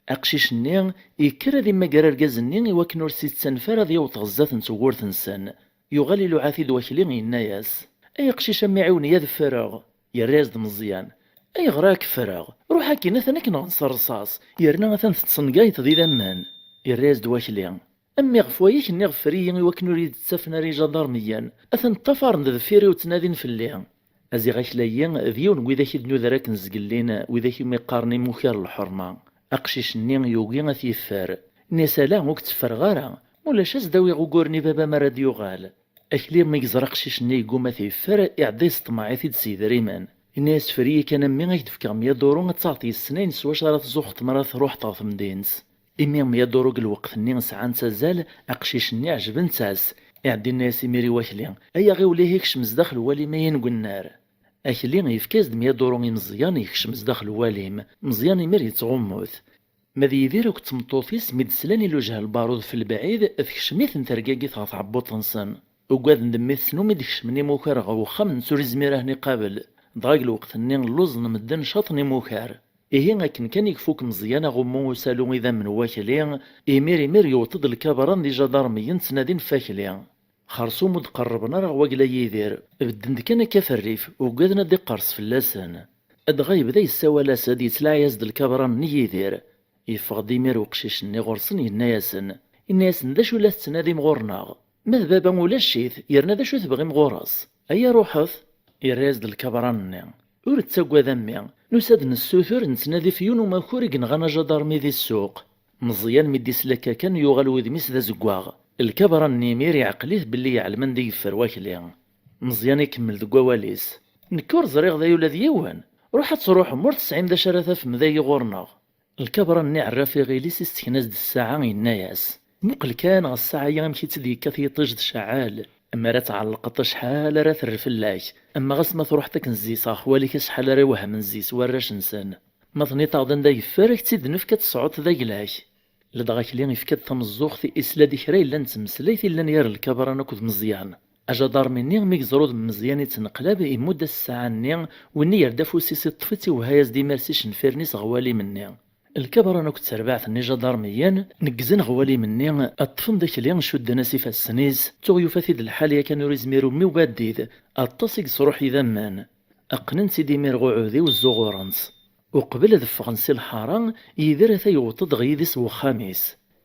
Aqcic-nni yekker ad immager argaz-nni i wakken ur s-ittanef ara ad yaweḍ ɣer zdat n tewwurt-nsen. Yuɣal iluɛa-t-id Wakli, yenna-yas: "Ay aqcic, a mmi, ɛiwen-iyi ad ffreɣ." Yerra-yas-d Meẓyan: "Ayɣer ad k-ffreɣ? Ruḥ akkin, atan ad k-nɣen s rrṣaṣ, yerna atan tettengayeḍ d idammen." Yerra-yas-d Wakli: "A mmi, ɣef waya i k-nniɣ ffer-iyi i wakken ur iyi-d-ttafen ara ijadarmiyen, atan ṭṭafaren-d deffir-iw ttnadin fell-i." Aziɣ Akli-ayi d yiwen n widak i d-nuder akken zgellin, widak umi qqaren imukar n lḥerma. Aqcic-nni yugi ad t-yeffer. Inna-yas: "Ala, ur k-tteffreɣ ara. Ma ulac, ad s-d-awiɣ uguren i baba mi ara d-yuɣal." Akli mi yeẓra aqcic-nni yegguma ad t-yeffer, iɛedda yesṭemmeɛ-it-id s yedrimen. Inna-yas: "Ffer-iyi kan a mmi, ad k-d-fkeɣ mya duru, ad taɣeḍ yes-sen ayen s wacu ara tzuxxeḍ mi ara truḥeḍ ɣer temdint." Imi mya duru deg lweqt-nni sɛant azal, aqcic-nni ɛejbent-as. Iɛedda inna-yas imir i Wakli: "Ay aɣiwel, ihi kcem zdaxel walim-ayi n wennar." Akli yefka-as-d mya duru i Meẓyan, yekcem zdaxel walim. Meẓyan imir yettɣummu-t. Ma d Yidir akked tmeṭṭut-is, mi d-slan i lwejha n lbarud f lebɛid, tekcem-iten tergagit ɣer tɛebbuḍt-nsen. Ugaden d mmi-tsen umi d-kecmen imukar ɣer wexxam-nnes ur izmir ad ten-iqabel. Dɣa deg lweqt-nni lluẓen medden caṭen imukar. Ihi akken kan i ifuk Meẓyan aɣummu usalu idammen n Wakli, imir imir yewweḍ-d lkabra n ijadarmiyen ttnadin f Akli. Xersum ur d-qerrben ara ɣer wagla n Yidir, bedden-d kan akka f rrif, ugaden ad d-iqqers fell-asen. Dɣa yebda yessawal-as-d, yettlaɛi-as-d lkabra-nni n Yidir. Yeffeɣ-d imir uqcic-nni ɣur-sen, yenna-yasen: "Inna-yasen, d acu la tettnadim ɣur-neɣ? Ma d baba ulac-it, yerna d acu tebɣim ɣur-s? Aya ruḥet!" Yerra-yas-d lkabra-nni. Ur ttagad a mmi, nusa-d nessutur, nettnadi ɣef yiwen umakur i yenɣan ajadarmi di ssuq. Meẓyan mi d-isla akka kan yuɣal wudem-is d azeggaɣ. Lkabra-nni imir iɛqel-it belli yeɛlem anda i yeffer wakli. Meẓyan ikemmel deg wawal-is: "Nekk ur ẓriɣ dayi ula d yiwen. Ruḥ ad truḥem, ur tesɛim d acu ara tafem dayi ɣur-neɣ." Lkabra-nni iɛerra ɣef iɣil-is, issekna-as-d ssaɛa, yenna-yas: "Muqel kan ɣer ssaɛa-ya amek i tt-id-yekkat yiṭij tceɛɛel. Mi ara tɛellqeḍ acḥal ara terr fell-ak. Ama ɣas ma truḥeḍ akken zzis ɣef walik acḥal ara iwehmen zzis warrac-nsen. Ma tniḍ-aɣ-d anda yeffer, ad k-tt-id-nefk ad tesɛuḍ d agla-k." Ladɣa akli ifka-d tameẓẓuɣt, isla-d i kra yellan d tmeslayt yellan gar lkabran akked Meẓyan. Ajadarmi-nni mi yeẓra udem n Meẓyan ittneqlab, imudd-as ssaɛa-nni, winna yerra afus-is iṭṭef-itt, iwehha-yas-d imir s icenfiren-is ɣer walim-nni. Lkabran akked terbaɛt n ijadarmiyen neggzen ɣer walim-nni, ṭṭfen-d akli, cudden-as ifassen-is, tuɣ yufa-t-id lḥal yakan ur izmir umi ubaddid, aṭas i yesruḥ idammen. Qqnen-tt-id imir ɣer uɛudiw, zzuɣuren-tt. Uqbel ad ffɣen si lḥara, Yidir ata yewweḍ-d ɣer yidis n wexxam-is.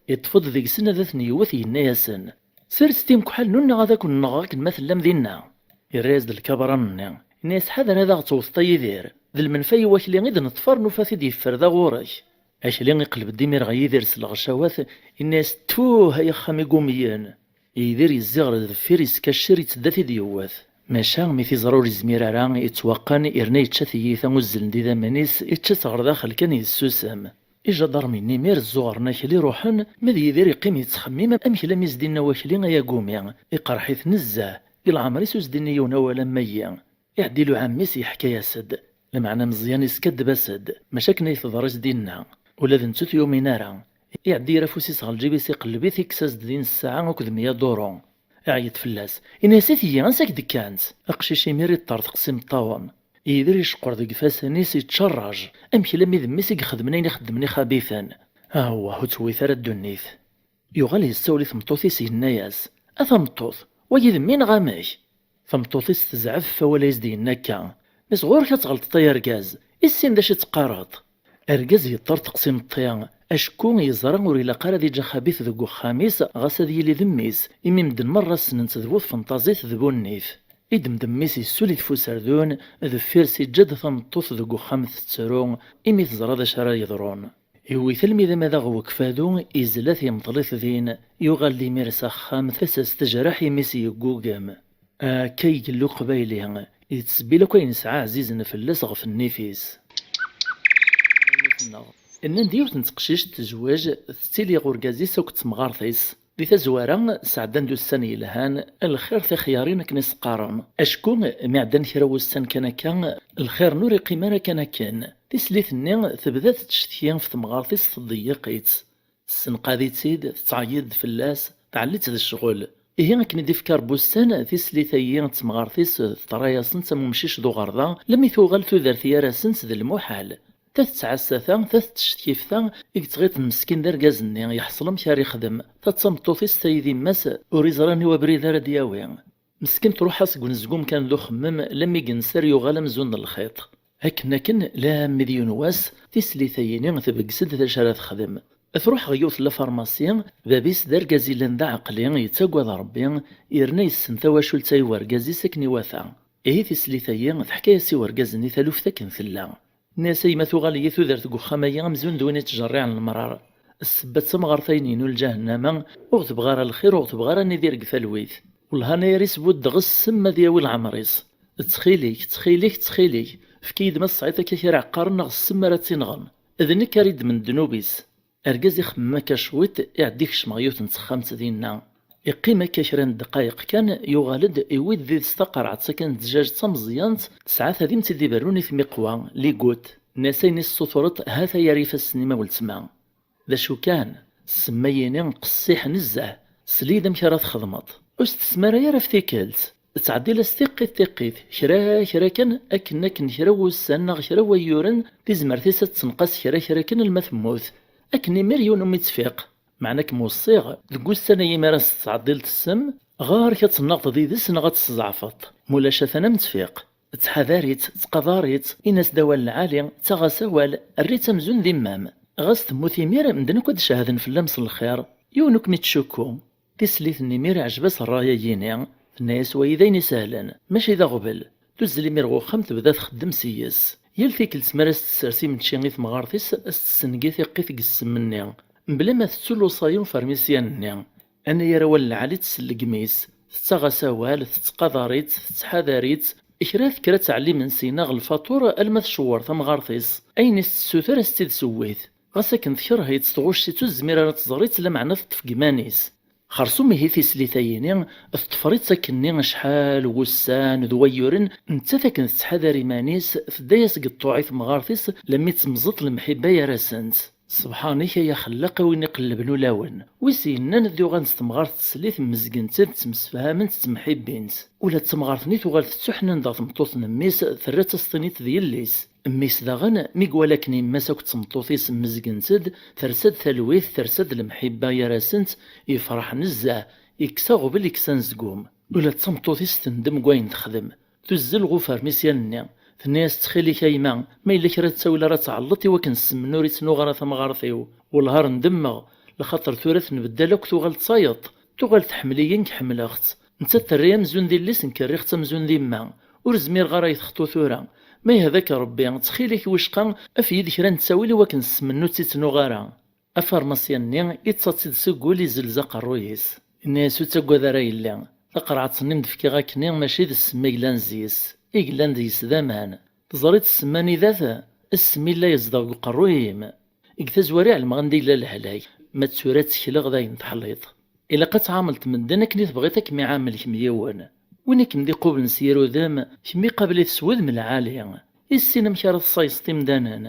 Iṭṭef-d deg-sen ad ten-yewwet, yenna-yasen: "Serset imekḥalen-nneɣ ad ken-nɣeɣ akken ma tellam dinna." Irra-yas-d lkabran-nni, yenna-yas: "Ḥader ad aɣ-tewteḍ a Yidir, d lmenfa i wakli i d-neṭṭfer, nufa-t-id yeffer da ɣur-k." Akli iqleb-d imir ɣer Yidir s lɣecawat, yenna-yas: "Tfuh ay axxam igumyen!" Yidir yezzi ɣer deffir, yeskaccir, yettedda ad t-id-yewwet. Maca mi t-iẓra ur yezmir ara, yettwaqqen, yerna yečča tiyita uzzlen-d idammen-is, yečča-tt ɣer daxel kan, yessusem. Ijadarmiyen imir zzuɣren akli, ruḥen, ma d Yidir iqqim yettxemmim amek lammi s-d-inna wakli ay agumi, iqerḥ-it nezzeh, i leɛmer-is ur s-d-inni yiwen awal am wagi. Iɛedda iluɛa mmi-s, yeḥka-yas-d. Lameɛna Meẓyan iskaddeb-as-d, maca akken ay teḍra i s-d-inna. Ula d nettu ur t-yumin ara. Iɛedda yerra afus-is ɣer lǧib-is, iqelleb-it, ikkes-as-d din ssaɛa akked meyya duru. Iɛeyyeḍ fell-as, yenna-yas: "I tigi, ansi ak-d-kkant?" Aqcic imir iṭṭerḍeq s imeṭṭawen. Yidir iceqqer deg ifassen-is, ittcerraj, amek lammi d mmi-s i ixedmen ayen i xeddmen ixabiten. Awah, ur tewwit ara ddunit. Yuɣal yessawel i tmeṭṭut-is, yenna-yas: "A tameṭṭut, wagi d mmi neɣ amek?" Tameṭṭut-is tezɛef ɣef wawal ay as-d-yenna akka. Nnes: "Ɣur-k ad tɣelṭeḍ ay argaz, issin d acu i d-teqqareḍ." Argaz yeṭṭerḍeq s imeṭṭi, acku yeẓra ur ilaq ara ad iǧǧ axabit deg uxxam-is, ɣas ad yili d mmi-s, imi medden merra ssnen-tt d bu tfenṭazit d bu nnif. Iddem-d mmi-s, yessuli-t f userdun, deffir-s iǧǧa-d tameṭṭut deg uxxam tettru, imi teẓra d acu ara yeḍrun. Yewwi-t almi d amadaɣ n ukfadu, izla-t, yemḍel-it din, yuɣal-d imir s axxam, tasa-s tejreḥ, imi-s yeggugem. Akka i yella uqbayli, yettsebbin akk ayen yesɛa ɛzizen fell-as ɣef nnif-is. Nnan-d yiwet n teqcict tezweǧ, tettili ɣer urgaz-is akked temɣart-is. Di tazwara, sɛeddan-d ussan yelhan, lxir tixyarin akken i s-qqaren. Acku, mi ɛeddan kra wussan kan akka, lxir-nni ur iqqim ara kan akken. Tislit-nni tebda tettcetki ɣef temɣart-is, tḍeyyeq-itt. Tessenqad-itt-id, tettɛeyyiḍ-d fell-as, tɛelli-tt d ccɣel. Ihi akken i d-ifka Rebbi ussan, tislit-agi d temɣart-is teḍra-yasent am umcic d uɣerda, lammi tuɣal tudert gar-asent d lmuḥal. Ta tettɛassa ta, ta tettcetkif ta, i yettɣiṭen meskin d argaz-nni, yeḥṣel amek ara ixdem. Ta d tameṭṭut-is, ta i d yemma-s, ur iẓri aniwa abrid ara d-yawi. Meskin truḥ-as deg unezgum kan d uxemmem, lammi yenser yuɣal amzun d lxiṭ. Akken akken, lammi d yiwen wass, tislit-ayini tbeggez-d d acu ara texdem. Truḥ ɣer yiwet n lafarmasi, bab-is d argaz yellan d aɛeqli, yettagad Rebbi, yerna yessen tawacult-a i wergaz-is akken iwata. Ihi tislit-ayi teḥka-yas i wergaz-nni taluft akken tella. Nni-as: "A yemma, tuɣal-iyi tudert deg uxxam-ayi amzun d win ittjerriɛen lemrar. Ssebba d tamɣart-ayi n lǧahennama, ur ɣ-tebɣi ara lxir, ur ɣ-tebɣi ara ad nidir deg talwit. Wellah, anayer-is buddeɣ ssem ad yawi leɛmer-is. Ttxil-k, ttxil-k, ttxil-k, efk-iyi-d ma tesɛiḍ akka kra iɛeqqaren neɣ ssem ara tt-inɣen. D nekk ara iddmen ddnub-is." Argaz ixemmem akka cwiṭ, iɛedda ikcem ɣer yiwet n texxamt dinna. Iqqim akka kra n ddqayeq kan, yuɣal-d, iwwi-d did-s taqerɛet-a kan n ddjaj d tameẓyant, tesɛa tadimt i d-iberrun i tmiqwa, ligut. Nni-as: "Ayen i tessutreḍ, ha-t-a ar ifassen-im a weltma." D acu kan, ssem-ayini qessiḥ nezzeh, sel-iyi-d amek ara txedmeḍ. Ur s-tesmar ara ɣef tikkelt. Ttɛeddil-as tiqqit tiqqit, kra kra kan, akken akken kra n wussan neɣ kra n wayyuren, tizmert-is ad tenqas kra kra kan alma temmut. Akken imir yiwen umi ttfiq. Meɛna kem-weṣṣiɣ, deg wussan-agi mi ara s-tettɛeḍḍileḍ ssem, ɣer-k ad tennaɣeḍ did-s neɣ ad tt-tzeɛfeḍ. Mulac atan am tfiq. Ttḥadar-itt, ttqadar-itt, in-as-d awal lɛali, ttaɣ-as awal, err-itt amzun d imam. Ɣas temmut imir, medden akk ad d-cehden fell-am s lxir. Yiwen ur kem-ittcukku. Tislit n imir iɛjeb-as ṛṛay-agi-ni, tenna-yas: "Wayi d ayen isehlen, mačči d aɣbel. Tuzzel imir ɣer uxxam, tebda txeddem s-yes. Yal tikkelt mi ara s-tessers imečči i temɣart-is, a s-tessengi tiqqit deg ssem-nni, mebla ma tettu lewṣaya n ufermisyan-nni. Anagar awal lɛali tesselgem-itt, tettaɣ-as awal, tettqadar-itt, tettḥadar-itt. Kra tekker ad tɛelli imensi neɣ lfaṭur alma tcewwer tamɣart-is. Ayen i s-tessuter a s-tt-id-sewwit. Ɣas akken tkerh-itt, tɣucc-itt, ur tezmir ara ad tẓer-itt, lameɛna teṭṭef deg iman-is. Xersum ihi tislit-ayini, teṭṭfer-itt akkenni acḥal n wussan d wayyuren, nettat akken tettḥadar iman-is, tedda-yas deg ṭṭuɛ i temɣart-is, lammi temẓeṭ lemḥibba gar-asent. Sebḥan-ik ay axellaq a win iqellben ulawen. Wi s-yennan ad yuɣal s temɣart teslit, mmezgent-d, ttemsefhament, ttemḥibbint. Ula d tamɣart-nni tuɣal tettuḥnin daɣ tmeṭṭut n mmi-s, terra-tt a s-tiniḍ d yelli-s. Mmi-s daɣen, mi iwala akken yemma-s akked tmeṭṭut-is mmezgent-d, tersa-d talwit, tersa-d lemḥibba gar-asent, yefreḥ nezzeh, yekkes aɣbel, yekkes anezgum. Ula d tameṭṭut-is tendem deg wayen texdem. Tuzzel ɣef ufermisyan-nni. Tenna-yas: "Ttxil-k a yemma, ma yella kra ur tettawil ara ad tɛelleḍ i wakken ssem-nni ur ittnuɣ ara tamɣart-iw. Wellah ar ndemmeɣ, lxaṭer tura tenbeddal akk, tuɣal d tayeḍ. Tuɣal tḥemmel-iyi, nekk ḥemmleɣ-tt. Nettat terra-yi amzun d yelli-s, nekk rriɣ-tt amzun d yemma. Ur zmireɣ ara ad yi-texṭu tura. Ma yehda-k Rebbi, ttxil-k wicqa, af-iyi-d kra n ttawil i wakken ssem-nni ur tt-ittnuɣ ara." Afarmasyan-nni yettaḍ-tt-id seg wul, izellez aqerruy-is. Yenna-yas: "Ur ttaggad ara a yelli. Taqerɛet-nni m-d-fkiɣ akkenni mačči d ssem i yellan zzi-s, i yellan deg-s d aman. Teẓriḍ ssem anida-t? Ssem illa yezdeɣ deg uqerruy-im. Deg tazwara ɛelmeɣ anda yella lehlak, ma d tura ttekleɣ d ayen teḥliḍ. Ilaq ad tɛamleḍ medden akken i tebɣiḍ ad kem-iɛamel kemm yiwen. Win i kem-d-iqublen s yir udem, kemm iqabel-it s wudem lɛali. Issin amek ara tessayseḍ imdanen.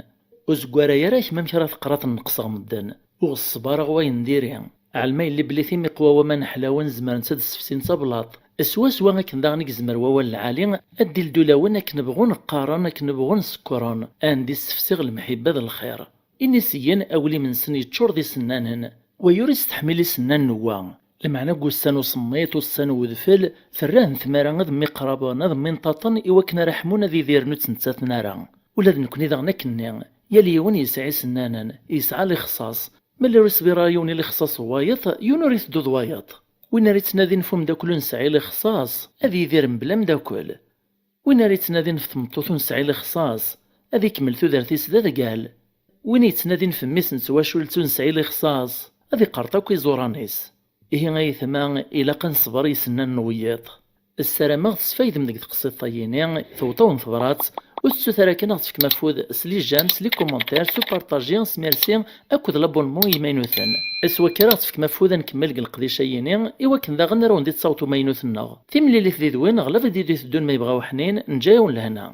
Ur zeggaray ara kemm amek ara teqqareḍ neqseɣ medden. Ur ɣeṣṣeb ara ɣer wayen diri. Ɛelma yelli belli timiqwa waman ḥlawen zemrent ad ssefsint ablaṭ. Swaswa akken daɣen i yezmer wawal lɛali ad d-ildu lawen akken bɣun qqaren, akken bɣun sekkren, anda i ssefsiɣ lemḥibba d lxir." Ini-s-yin, aglim-nsen yeččur d isennanen. Wayi ur isteḥmil isennanen n wa. Lameɛna deg ussan usemmiḍ, ussan n udfel, terra-hen tmara ad mmiqraben, ad mminṭaṭen i wakken ara ḥmun ad idiren ur ttmettaten ara. Ula d nekni daɣen akkenni, yal yiwen yesɛa isennanen, yesɛa lixṣaṣ. Ma ur iṣbir ara yiwen i lixṣaṣ n wayeḍ, yiwen ur iteddu d wayeḍ. Win ara yettnadin f umeddakel ur nesɛi lixṣaṣ, ad yidir mebla ameddakel. Win ara yettnadin f tmeṭṭut ur nesɛi lixṣaṣ, ad ikemmel tudert-is d adgal. Win yettnadin f mmi-s n twacult ur nesɛi lixṣaṣ, ad iqerṭ akk iẓuran-is. Ihi ay aytma, ilaq ad nesber i isennanen n wiyiḍ. Ssarameɣ tesfaydem deg teqsiṭ-ayini, tewweḍ-awen tebrat, ur tettut ara kan ad ɣ-tefkem afud s les j'aime, s les commentaires, s upartaji, s merci, akked l'abonnement i yimaynuten. S wakka ara ɣ-tefkem afud ad nkemmel deg leqdic-ayini, i wakken daɣen ara wen-d-ittaweḍ umaynut-nneɣ. Timlilit did-wen ɣer la vidéo d-iteddun ma yebɣa uḥnin, neǧǧa-yawen lehna.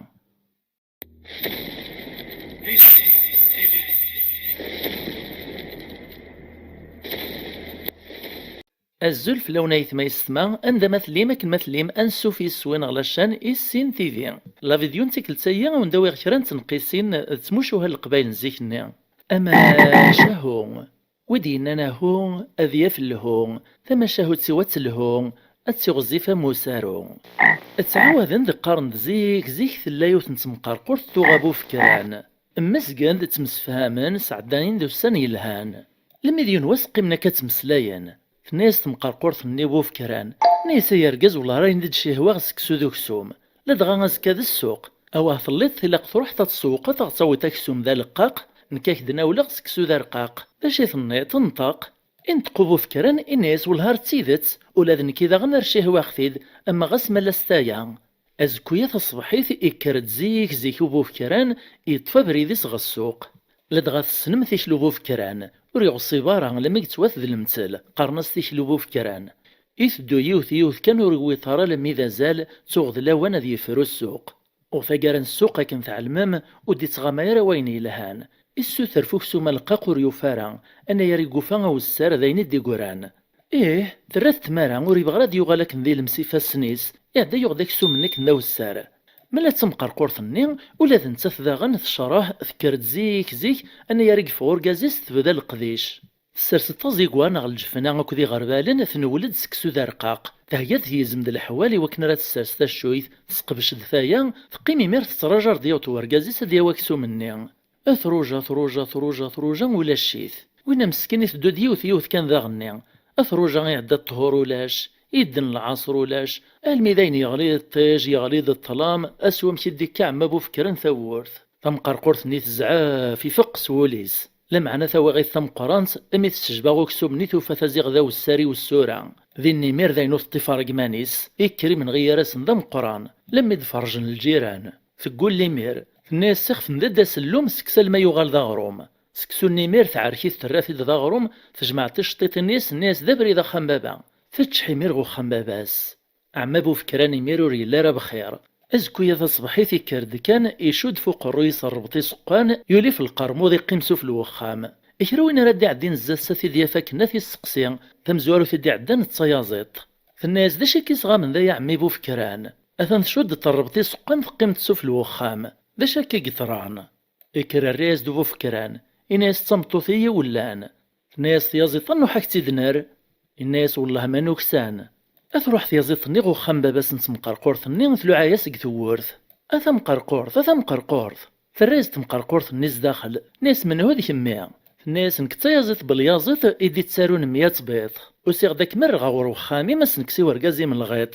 Azul fell-awen aytma yessetma, anda ma tellim, akken ma tellim, ansuf yes-wen ɣer la chaîne Issin T V. La vidéo n tikkelt-agi, a wen-d-awiɣ kra n tneqqisin d tmucuha n leqbayel n zik-nni. Amacahu. Wi d-yennan ahu, ad yaf lhu, tamacahut-iw ad telhu, ad tiɣzif am usaru. Ttɛawaden-d qqaren-d zik, zik tella yiwet n temqerqurt tuɣa bufekran. Mmezgen-d, ttemsefhamen, sɛeddayen-d ussan yelhan. Lemmi d yiwen wass qqimen akka ttmeslayen. Tenna-yas temqerqurt-nni bufekran, tenna-yas: "Ay argaz, wellah ar ayen d-cihwaɣ seksu d uksum. Ladɣa azekka d ssuq. Awah telliḍ, tilaq truḥeḍ ad tsewqeḍ, ad ɣ-tawiḍ aksum d aleqqaq, nekk ad k-d-nawleɣ seksu d arqaq. D acu i tenniḍ? Nṭeq." Inṭeq ubufekran, inna-yas: "Wellah ar d tidet, ula d nekki daɣen ar cihwaɣ-t-id, ama ɣas ma la s taya." Azekkuya taṣebḥit, ikker-d zik zik ubufekran, yeṭṭef abrid-is ɣer ssuq. Ladɣa tessnem tikli ubufekran, ur yeɣṣib ara, alammi yettwat d lemtel, qqaren-as tikli ubufekran. Iteddu yiwet yiwet kan, ur yewwiḍ ara alammi d azal, tuɣ d lawan ad yefru ssuq. U taggara n ssuq, akken tɛelmem, ur d-ittɣama ara wayen yelhan. Issuter f uksum aleqqaq ur yufi ara, anayer i yufa awessar d ayen i d-igran. Ih, terra-t tmara, ur yebɣi ara ad yuɣal akken d ilems ifassen-is, iɛedda yuɣ-d aksum-nni akken d awessar. Ma la d tamqerqurt-nni, ula d nettat daɣen tecreḥ, tekker-d zik zik, anayer i yeffeɣ urgaz-is tebda leqdic. Tessers-d taẓigwa neɣ lǧefna akked iɣerbalen, tenwel-d seksu d arqaq. Thegga-d tyizem d leḥwal i wakken ara tessers taccuyt, tesqebc-d taya, teqqim imir tettraǧu ar d-yaweḍ wergaz-is ad yawi aksum-nni. Truja, truja, truja, truja, ulac-it. Winna meskin iteddu-d yiwet yiwet kan daɣenni. Truja, iɛedda ṭṭhur, ulac. Idden lɛaṣer ulac, almi d ayen yeɣli d ṭij, yeɣli d ṭṭlam, ass wamek i d-ikka ɛemma Bufekran tawwurt. Tamqerqurt-nni tezɛef, ifeq s wul-is. Lameɛna tawaɣit tameqqrant, imi tessejba aksum-nni tufa-t aziɣ d awessar i wessura. Din imir d ayen ur teṭṭif ara deg iman-is, ikker imenɣi gar-asen d ameqqran, lemmi d-ferrjen lǧiran. Teggul imir, tenna-yas sixef-d-d asellum, seks alma yuɣal d aɣrum. Seksu-nni imir teɛrek-it, terra-t-id d aɣrum, tejmeɛ ticeṭṭiṭin-is, tenna-yas d abrid axxam baba. Teččeḥ imir ɣer uxxam baba-s. Ɛemma Bufekran imir ur yelli ara bxir. Azekka-ya taṣebḥit ikker-d kan, icudd f uqerruy-is rrbeṭ iseqqan, yuli f lqermud, iqqim suf lwexxam. Kra win ara d-iɛeddin zdat-s ad t-id-yaf akken ad t-isseqsi, tamezwarut i d-iɛeddan d tayaziḍt. Tenna-yas: "D acu akka i sɣamen da, a ɛemmi Bufekran?" Atan tcudd-d rrbeṭ iseqqan, teqqim-d suf lwexxam. "D acu akka i yeḍran?" Ikker rray-as-d Bufekran, ini-as: "D tameṭṭut i yi-wellan." Tenna-yas tyaziḍt: "Nnuḥ ad k-tt-id-nerr." Inna-yas: "Wellah ma nuksan." Ad truḥ tyaziḍt-nni ɣer uxxam baba-s n temqerqurt-nni, tluɛa-yas deg tewwurt: "A tamqerqurt, a tamqerqurt!" Terra-yas temqerqurt-nni zdaxel, tenna-yas: "Menhu d kemmi?" Tenna-yas: "Nekk d tayaziḍt Belyaziḍ i d-ittarun meyya tbiṭ. Usiɣ-d ad kem-rreɣ ɣer uxxam-im, ad s-nekkes i urgaz-im lɣiṭ."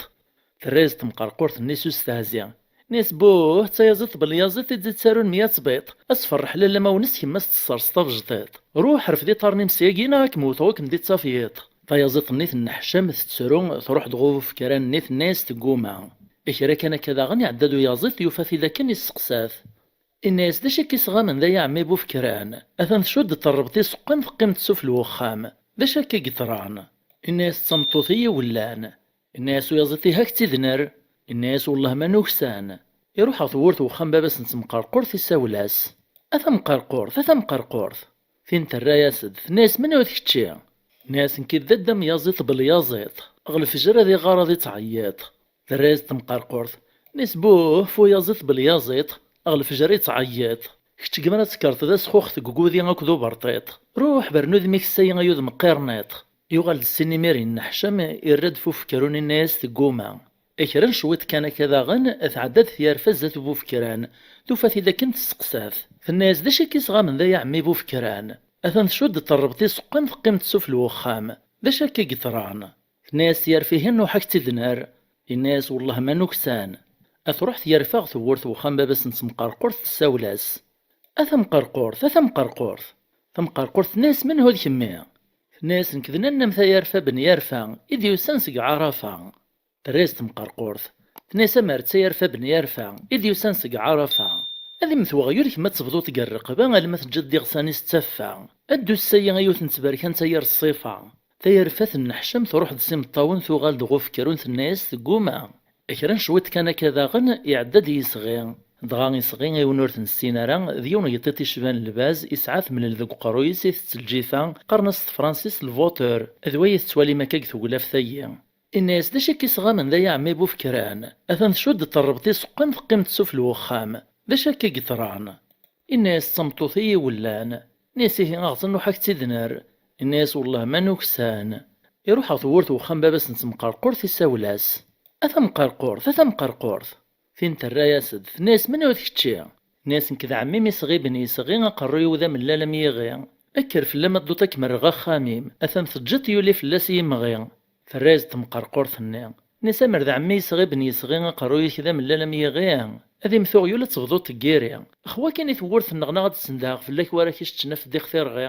Terra-yas temqerqurt-nni s ustehzi, tenna-yas: "Buh, d tayaziḍt Belyaziḍ i d-ittarun meyya tbiṭ. Ad tferreḥ lalla ma wen-s kemm ad s-tesserseḍ abejṭiṭ. Ruḥ rfed iṭarren-im syagi neɣ ad kem-wteɣ ur kem-d-ittaf yiḍ." Tayaziḍt-nni tenneḥcam, tettru, truḥ-d ɣer Bufekran-nni, tenna-yas tegguma. Kra kan akka daɣen iɛedda-d uyaziḍ, yufa-t-id akken, isseqsa-t. Inna-yas: "D acu akka i sɣamen da, a ɛemmi Bufekran?" Atan tcudd-d rrbeṭ iseqqan, teqqim-d suf lwexxam. "D acu akka i yeḍran?" Inna-yas: "D tameṭṭut i yi-wellan." Inna-yas uyaziḍ: "Ihi ad k-tt-id-nerr." Inna-yas: "Wellah ma nuksan." Iruḥ ɣer tewwurt n uxxam baba-s n temqerqurt, isawel-as: "A tamqerqurt, a tamqerqurt!" Tin terra-yas-d, tenna-yas: "Menhu d kečči?" Tenna-yas: "Nekk d dadda Myaziḍ Belyaziḍ. Ɣer lefjer ad iɣar ad ittɛeyyiḍ." Terra-yas-d temqerqurt, tenna-yas: "Buh, f uyaziḍ Belyaziḍ, ɣer lefjer ittɛeyyiḍ. Kečč gmer ad tekkreḍ d asxuxet deg ugudi akked uberṭiṭ. Ruḥ, bren udem-ik ssayi ay udem qirniṭ." Yuɣal-d ssin imir yenneḥcam, irra-d f ufekran, inna-yas tegguma. Kra n cwiṭ kan akka daɣen, tɛedda-d tyarfa zdat Bufekran, tufa-t-id akken, tesseqsa-t. Tenna-yas: "D acu akka i sɣamen da, a ɛemmi Bufekran?" Atan tcudd-d rrbeṭ iseqqan, teqqim-d suf lwexxam. "D acu akka i yeḍran?" Tenna-yas tyarfa: "Ihi nnuḥ ad k-tt-id-nerr." Inna-yas: "Wellah ma nuksan." Ad truḥ tyarfa ɣer tewwurt n uxxam baba-s n temqerqurt, tessawel-as: "A tamqerqurt, a tamqerqurt!" Tamqerqurt tenna-yas: "Menhu d kemmi?" Tenna-yas: "Nekk d nanna-m tayarfa ben yarfa, i d-yusan seg Ɛarafa." Terra-yas temqerqurt, tenna-yas: "Amer d tayarfa ben yarfa, i d-yusan seg Ɛarafa. Ad immet weɣyul, kemm ad tebduḍ deg rreqba, alma teǧǧiḍ-d iɣsan-is d taffa. Ddu ssayi a yiwet n tberkant ay ar ṣṣifa." Tayarfa tenneḥcam, truḥ-d s imeṭṭawen, tuɣal-d ɣer ufekran, tenna-yas tegguma. Kra n cwiṭ kan akka daɣen, iɛedda-d yisɣi. Dɣa isɣi, i win ur t-nessin ara, d yiwen n yiṭṭiṭ icban lbaz, isɛa temlel deg uqerruy-is, itett lǧifa, qqaren-as s tefransist le vauteur, d way i tettwalim akka deg tewlaft-agi. Inna-yas: "D acu akka i sɣamen da, a ɛemmi Bufekran?" Atan tcudd-d rrbeṭ iseqqan, teqqim-d suf lwexxam. "D acu akka i yeḍran?" Inna-yas: "D tameṭṭut i yi-wellan." Inna-yas: "Ihi aɣet nnuḥ ad k-tt-id-nerr." Inna-yas: "Wellah ma nuksan." Iruḥ ɣer tewwurt n uxxam baba-s n temqerqurt, isawel-as: "A tamqerqurt, a tamqerqurt!" Tin terra-yas-d, tenna-yas: "Menhu d kečči?" Inna-yas: "Nekk d ɛemmi-m isɣi ben isɣi, aqerruy-iw d amellal am yiɣi. Kker fell-am ad dduḍ ad kem-rreɣ axxam-im, atan teǧǧiḍ yuli fell-as yimɣi." Terra-yas-d temqerqurt-nni, tenna-yas: "Amer d ɛemmi isɣi ben isɣi, aqerruy-ik d amellal am yiɣi, ad immet uɣyul ad tebduḍ deg yiri. Xwa kan i tewwurt-nneɣ neɣ ad d-sendheɣ fell-ak wara k-iceččen af ddiɣ tirɣi."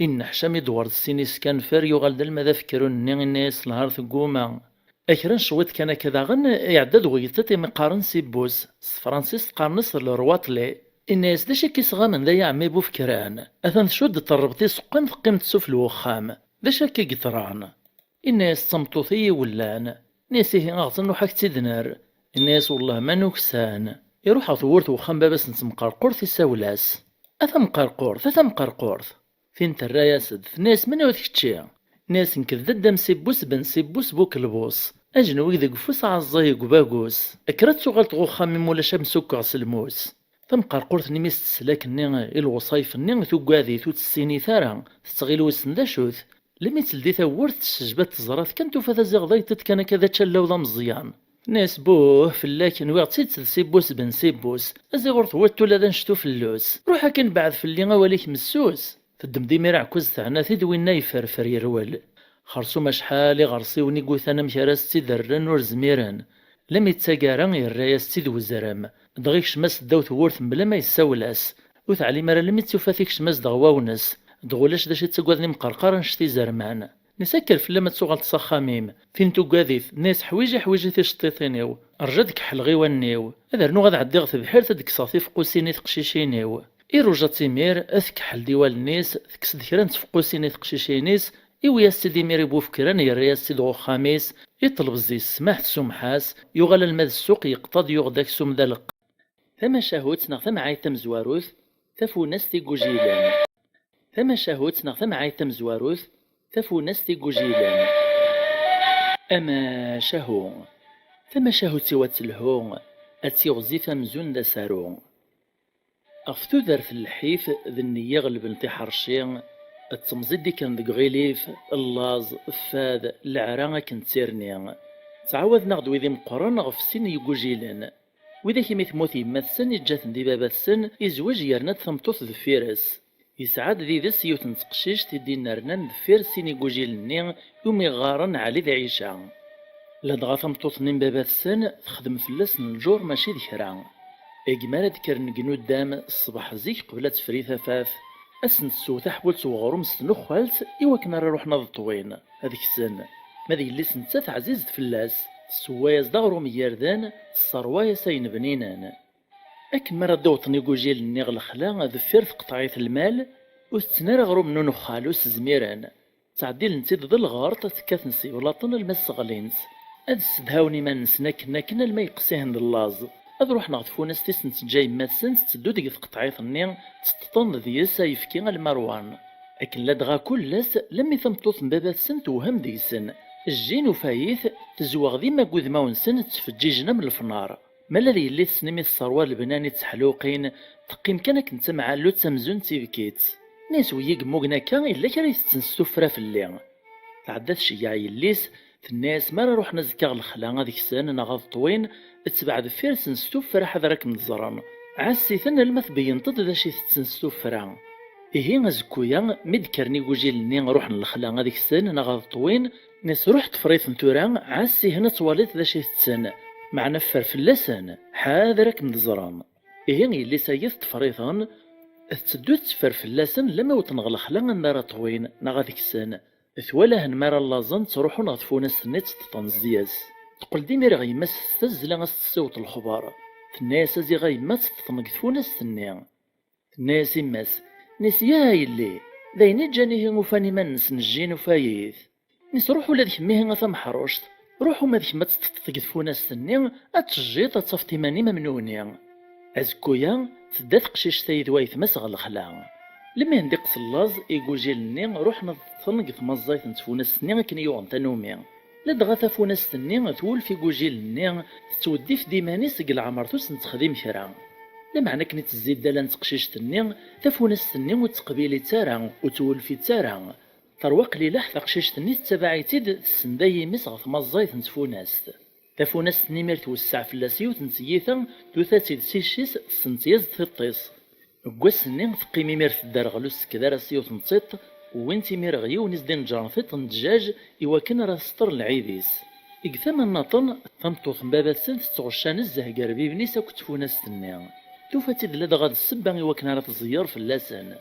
Inneḥcam idewwer-d sin iskanfer, yuɣal-d alma d afekran-nni, inna-yas: "Lhar tegguma." Kra n cwiṭ kan akka daɣen, iɛedda-d wiṭṭiṭ imi qqaren Sibbus, s tefransist qqaren-as le roi Tlé. Inna-yas: "D acu akka i sɣamen da, a ɛemmi Bufekran?" Atan tcudd-d rrbeṭ iseqqan, teqqim-d suf lwexxam. "D acu akka i yeḍran?" Inna-yas: "D tameṭṭut i yi-wellan." Inna-yas: "Ihi aɣet nnuḥ ad k-tt-id-nerr." Inna-yas: "Wellah ma nuksan." Iruḥ ɣer tewwurt n uxxam baba-s n temqerqurt, isawel-as: "A tamqerqurt, a tamqerqurt!" Tin terra-yas-d, tenna-yas: "Menhu d kečči?" Inna-yas: "Nekk d dadda-m Sibbus ben Sibbus bu kelbus. Ajenwi deg ufus, aɛeẓẓay deg ubagus. Kker ad tuɣaleḍ ɣer uxxam-im, ulac ad m-sukkeɣ s lmus." Tamqerqurt-nni mi s-tesla akkenni i lewṣayef-nni, tuggad-it, ur tt-ssinit ara, tettɣil wissen d acu-t. Lmi teldi tawwurt, tessejba-d, teẓra-t kan, tufa-t aziɣ d ayṭiṭ kan akka d ačallaw d ameẓyan. Tenna-yas: "Buh fell-ak, nwiɣ d tidet d Sibbus ben Sibbus, aziɣ ur tewwiḍ ula d anect-a fell-us. Ruḥ akin, beɛɛed fell-i, awal-ik messus." Teddem-d imir aɛekkaz, teɛna-t-id, winna yefferfer yerwel. Xersum acḥal iɣersiwen i yutan amek ara s-tt-id-rren ur zmiren. Lemmi d taggara yerra-yas-tt-id uzrem. Dɣa ikcem-as ddaw tewwurt mebla ma yessawel-as. Ur teɛlim ara lemmi d tufa tikcem-as-d ɣer wawnes. Dɣa ulac d acu i ttaggaden imqerqar annect izerman. Nnes akker fell-am ad tuɣaleḍ s axxam-im. Tin tugad-it, nnes ḥwiji ḥwiji ticeṭṭiṭin-iw. Rju ad keḥleɣ i wallen-iw. Ad rnuɣ ad ɛeddiɣ tebḥirt ad d-kkseɣ tifeqqusin i teqcicin-iw. Iruja-tt imir, tkeḥḥel-d i wallen-is, tekkes-d kra n tfeqqusin i teqcicin-is, iwi-yas-tt-id imir i wufekran, yerra-yas-tt-id ɣer uxxam-is, iṭleb zzis ssmaḥ, tsumeḥ-as, yuɣal alma d ssuq, yeqṭa-d, yuɣ-d aksum d aleqqem. Tamacahut neɣ tamɛayt tamezwarut, tafunast igujilen. Tamacahut neɣ tamɛayt tamezwarut, tafunast igujilen. Amacahu. Tamacahut-iw ad telhu, ad tiɣzif amzun d asaru. Ɣef tudert n lḥif d nniya ɣelben tiḥerci, d temẓi d-ikkren deg uɣilif, llaẓ, fad, leɛra akken d tirni. Ttɛawaden-aɣ-d wid imeqqren ɣef sin n yigujilen. Widak imi temmut yemma-tsen, iǧǧa-ten di baba-tsen, izweǧ yerna-d tameṭṭut deffir-s. Yesɛa-d did-s yiwet n teqcict i d-innernan deffir sin igujilen-nni umi ɣɣaren Ɛli d Ɛica. Ladɣa tameṭṭut-nni n baba-tsen texdem fell-asen lǧur mačči d kra. Agi mi ara d-kkren deg nuddam ṣṣbeḥ zik qbel ad tefri tafat, ad sen-tessew taḥbult n uɣrum s tnuxxalt i wakken ara ruḥen ad ṭwin, ad ksen. Ma d yelli-s nettat ɛzizet fell-as, tessewway-as-d aɣrum n yirden, tesserway-as ayen bninen. Akken mi ara d-awṭen igujilen-nni ɣer lexla, deffir tqeṭɛit lmal, ur tetten ara aɣrum n unuxxal, ur s-zmiren. Ttɛeddilen-tt-id d lɣerṭ, tekkaten s yeblaṭen alma sseɣlin-tt. Ad ssedhawen iman-nsen akken akken alma yeqqes-ihen d llaẓ. Ad ruḥen ɣer tfunast i sen-teǧǧa yemma-tsen, tetteddu deg tqeṭɛit-nni, tteṭṭeḍen deg-s ayefki alma rwan. Akken ladɣa kul ass, lemmi tameṭṭut n baba-tsen tewhem deg-sen. Jjin ufayit, tezweɣ dima deg udmawen-nsen, ttfeǧǧijen am lefnar. Ma la d yelli-tsen imi tesserwa lebnan i tteḥluqin, teqqim kan akken d tamɛallutt amzun d tibkitt. Nna-yas, wigi yemmugen akka, yella kra i tetten s tuffra fell-i. Tɛedda tceggeɛ yelli-s, tenna-yas mi ara ruḥen azekka ɣer lexla ad ksen neɣ ad ṭwin, tbeɛ deffir-sen s tuffra ḥader ad kem-d-ẓren. Ɛass-iten alma tbeyyneḍ-d d acu i tetten s tuffra. Ihi azekku-ya, mi d-kkren igujilen-nni ruḥen lexla ad ksen neɣ ad ṭwin, nna-yas, ruḥ ṭfer-iten tura, ɛass-ihen ad twaliḍ d acu i tetten, meɛna ffer fell-asen, ḥader ad kem-d-ẓren. Ihi yelli-s-agi teṭṭfer-iten, tetteddu tetteffer fell-asen lammi wwḍen ɣer lexla anda ara ṭwin neɣ ad ksen. Twala-hen mi ara llaẓen ttruḥun ɣer tfunast-nni tteṭṭeḍen zzi-s. Teqqel-d imir ɣer yemma-s s tazzla a s-tessiweḍ lexber. Tenna-yas, a ziɣ a yemma tteṭṭeḍen deg tfunast-nni. Tenna-yas yemma-s, nna-yas, yah a yelli, d ayen i ǧǧan ihi ufan iman-nsen jjin ufayit. Nna-yas, ruḥ ula d kemm ihi a tameḥruct, ruḥ uma d kemm ad teṭṭeḍ deg tfunast-nni, ad tejjiḍ ad tafeḍ iman-im am nutni. Azekku-ya, tedda teqcict-a yid-s wayetma-s ɣer lexla. Lemmi d-iqqes llaẓ, igujilen-nni ruḥen ad ṭṭfen deg tmaẓẓayt n tfunast-nni akken i yuɣen tanumi. Ladɣa tafunast-nni twulef igujilen-nni, tettweddif-d iman-is deg leɛmer ur s-nettexdim kra. Lameɛna akken i tezzi ddala n teqcict-nni, tafunast-nni ur teqbil-itt ara, ur twulef-itt ara. Terwa qlileḥ taqcict-nni tettabaɛ-itt-id, tessenday imi-s ɣer tmaẓẓayt n tfunast. Tafunast-nni imir twesseɛ fell-as yiwet n tyita, tuta-tt-id s icc-is, tessentyaz-d tiṭ-is. Deg wass-nni teqqim imir tedderɣel ur s-tekd ara s yiwet n tiṭ, wwin-tt imir ɣer yiwen i s-d-ineǧren tiṭ n ddjaj i wakken ara tesṭer lɛib-is. Deg tama nnaṭen, tameṭṭut n baba-tsen tettɣecca nezzeh gar bibn-is akked tfunast-nni. Tufa-tt-id ladɣa d ssebba i wakken ara tẓeyyer fell-asen.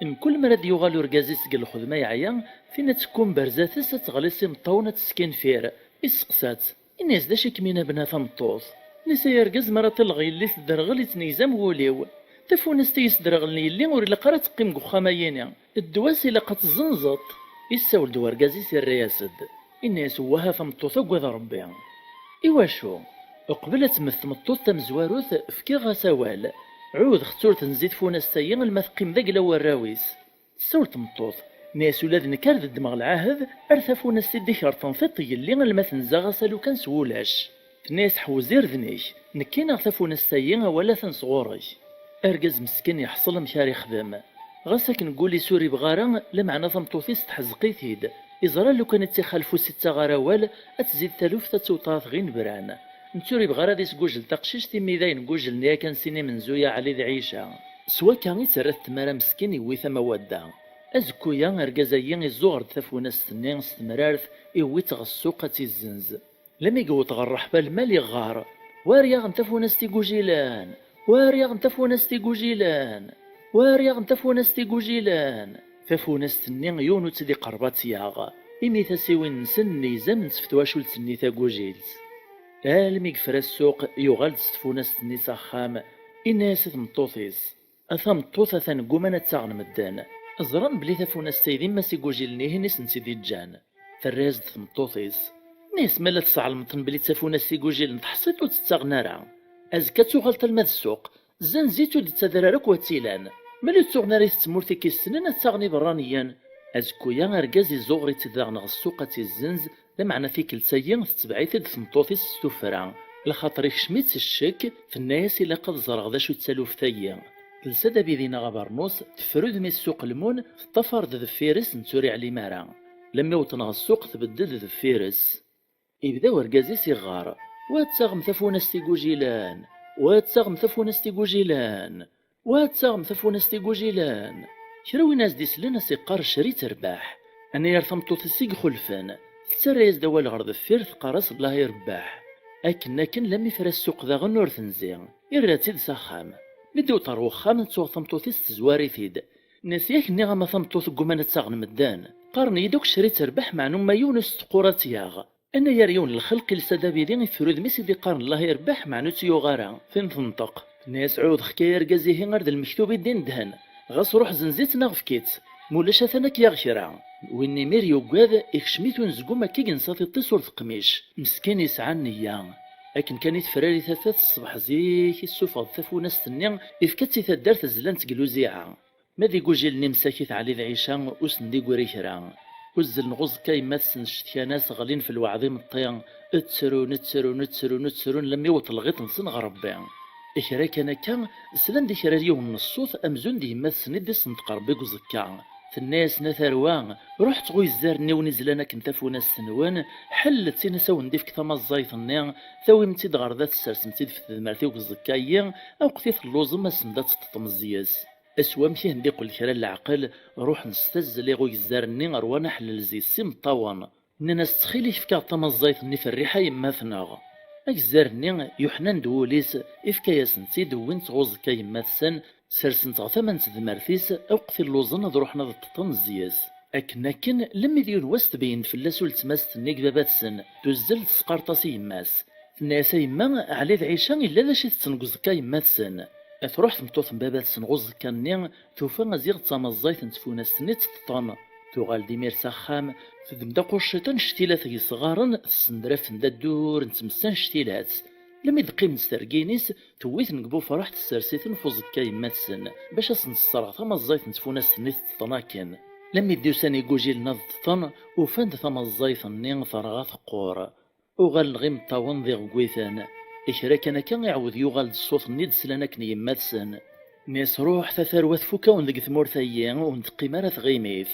Mkul mi ara d-yuɣal urgaz-is seg lxedma yeɛya, tinna tekkumber zdat-s ad teɣli s imeṭṭawen ad teskinfir. Isteqsa-tt, inna-yas, d acu i kem-inabna tameṭṭut? Nna-s, ay argaz, mi ara ṭilleɣ yelli tedderɣel ittnegzam wul-iw. Tafunast i yi-sderɣlen yelli ur ilaq ara ad teqqim deg uxxam-ayini. Ddwa-s ilaq ad t-tezzenzeḍ. Issawel-d urgaz-is, irra-yas-d. Inna-yas, wah a tameṭṭut, agad Rebbi. Iwacu? Uqbel ad temmet tmeṭṭut tamezwarut, fkiɣ-as awal. Ɛuhdeɣ-tt ur tenzi tfunast-ayi alma teqqim d agla n warraw-is. Tessawel tmeṭṭut, nna-yas, ula d nekk ar d ddmeɣ lɛahed, ar tafunast i d-ikerṭen tiṭ yelli alma tenza ɣas alukan s wulac. Tenna-yas, ḥewwez irden-ik, nekki neɣ tafunast-ayi awal atan sɣur-k. Argaz meskin yeḥṣel amek ara ixdem. Ɣas akken deg wul-is ur ibɣi ara, lameɛna tameṭṭut-is teḥzeq-it-id. Iẓra lukan ad tt-ixalef ur s-ittaɣ ara awal, ad tzid taluft ad tewṭer ɣer tɣinebran. Netta ur ibɣi ara ad isgujel taqcict imi d ayen gujlen yakan sin imenzuya Ɛli d Ɛica. S wakka i tt-terra tmara meskin yewwi tama wadda. Azekku-ya, argaz-agi iẓuɣer-d tafunast-nni s temrart, iwwi-tt ɣer ssuq ad tt-izzenz. Lami yewweḍ ɣer ṛṛeḥba lmal iɣɣar: "War yaɣen tafunast igujilen! War yaɣen tafunast igujilen! War yaɣen tafunast igujilen!" Tafunast-nni yiwen ur tt-id-iqerreb ad tt-yaɣ, imi tasiwin-nsen n yizam n tfetwacult-nni tagujilt. Almi yefra ssuq, yuɣal-d s tfunast-nni s axxam, inna-yas i tmeṭṭut-is: "A tameṭṭut, atan gguman ad tt-aɣen medden. Ẓran belli tafunast-a d yemma-s igujilen, ihin i sen-tt-id-iǧǧan." Terra-yas-d tmeṭṭut-is, tenna-yas: "Ma la tesɛelmeḍ-ten belli d tafunast igujilen, tḥeṣṣiḍ ur tt-ttaɣen ara. Azekka ad tuɣaleḍ alma d ssuq, zzenz-itt, ur d-ttader ara akk wa tt-ilan. Ma la ur tt-tuɣen ara i tmurt i k-issnen, ad tt-aɣen iberraniyen." Azekku-ya, argaz iẓuɣer-itt-id daɣen ɣer ssuq ad tt-izzenz, lameɛna tikkelt-agi tetbeɛ-it-id tmeṭṭut-is s tuffra, lxaṭer ikcem-itt ccekk, tenna-yas: "Ilaq ad ẓreɣ d acu d taluft-agi." Telsa-d abidi neɣ abernus, teffer udem-is s uqelmun, teṭṭafar-d deffir-s netta ur iɛlim ara. Lammi wwḍen ɣer ssuq, tbeddel-d deffir-s. Ibda urgaz-is iɣɣar: "Wa ad taɣem tafunast igujilen! Wa ad taɣem tafunast igujilen! Wa ad taɣem tafunast igujilen!" Kra win as-d-islen a s-iqqar: "Cri terbeḥ." Anayer tameṭṭut-is i ixulfen, tettarra-yas-d awal ɣer deffir, teqqar-as: "Allah irebbeḥ." Akken akken, lammi yefra ssuq daɣen ur tenzi, irra-tt-id s axxam. Mi d-iwweḍ ɣer wexxam, tuɣ tameṭṭut-is tezwar-it-id. Tenna-yas: "Yak nniɣ-am a tameṭṭut, gguman ad tt-aɣen medden. Qqaren-iyi-d akk cri terbeḥ, meɛna uma yiwen ur s-teqqur ad tt-yaɣ." Anayer yiwen n lxelq ilsa-d abidi, iffer udem-is i d-iqqaren: "Allah irebbeḥ", meɛna ur tt-yuɣ ara. Tin tenṭeq, tenna-yas: "Ɛuhdeɣ-k ay argaz, ihi ar d lmektub i d-indhen. Ɣas ruḥ zenz-itt neɣ efk-itt. Ma ulac atan ad k-yaɣ kra." Win imir yuggad, ikcem-it unezgum akka i yensa tiṭ-is ur teqmic. Meskin yesɛa nniya. Akken kan i tefrari tafat, ṣṣbeḥ zik issufeɣ-d tafunast-nni, ifka-tt i taddart zlant deg luziɛa. Ma d igujilen imsakit Ɛli d Ɛica, ur sen-d-igri kra. Uzzlen ɣer uẓekka yemma-tsen, cetkan-as, ɣlin f lweɛd imeṭṭi, ttrun, ttrun, ttrun, ttrun, lammi iwweḍ lɣiḍ-nsen ɣer Rebbi. Kra kan akka, slan-d i kra n yiwen n ṣṣut amzun d yemma-tsen i d-isenṭeq Rebbi deg uẓekka. Tenna-yasen: "A tarwa, ruḥet ɣer uyezzar-nni win izlan akken tafunast-nwen, ḥellet-tt, in-as a wen-d-ifk tamaẓẓayt-nni, tawim-tt-id ɣer da, tessersem-tt-id f tedmert-iw deg uẓekka-yi, aweqt i telluẓem, asem-d ad teṭṭṭem zzi-s." S wamek i hen-d-iqqel kra n leɛqel, ruḥen s tazzla ɣer ugezzar-nni, rwan aḥellel zzi-s s imeṭṭawen. Nnan-as: "Ttxil-k, efk-aɣ-d tamaẓẓayt-nni f rriḥa yemma-tneɣ." Agezzar-nni yuḥnan-d wul-is, ifka-yasen-tt-id, wwin-tt ɣer uẓekka yemma-tsen, sersen-tt ɣer tama n tedmert-is, aweqt i lluẓen ad ruḥen ad ṭṭṭen zzi-s. Akken akken, lemmi d yiwen wass tbeyyen-d fell-as uletma-s-nni deg baba-tsen, tuzzel tesqart-as i yemma-s. Tenna-yas: "A yemma, Ɛli d Ɛica illa d acu i tetten deg uẓekka yemma-tsen." Truḥ tmeṭṭut n baba-tsen ɣer uẓekka-nni, tufa aziɣ d tamaẓẓayt n tfunast-nni tteṭṭen. Tuɣal-d imir s axxam, teddem-d aqucciṭ annect-ila deg yesɣaren, tessendraf-ten-d addur n tmes annect-ila-tt. Lemmi d-qqiment s tergin-is, tewwi-ten deg bufraḥ, tessers-iten f uẓekka yemma-tsen, bac ad sen-tesserɣ tamaẓẓayt n tfunast-nni tteṭṭen akken. Lemmi d-usan igujilen ad ṭṭṭen, ufan-d tamaẓẓayt-nni terɣa teqqur. Uɣalen ɣ imeṭṭawen d iɣeggwiten. Kra kan akka, iɛawed yuɣal-d ṣṣut-nni d-slan akken yemma-tsen. Nni-as: "Ruḥet a tarwa, tfuk-awen deg tmurt-ayi, ur n-teqqim ara tɣimit.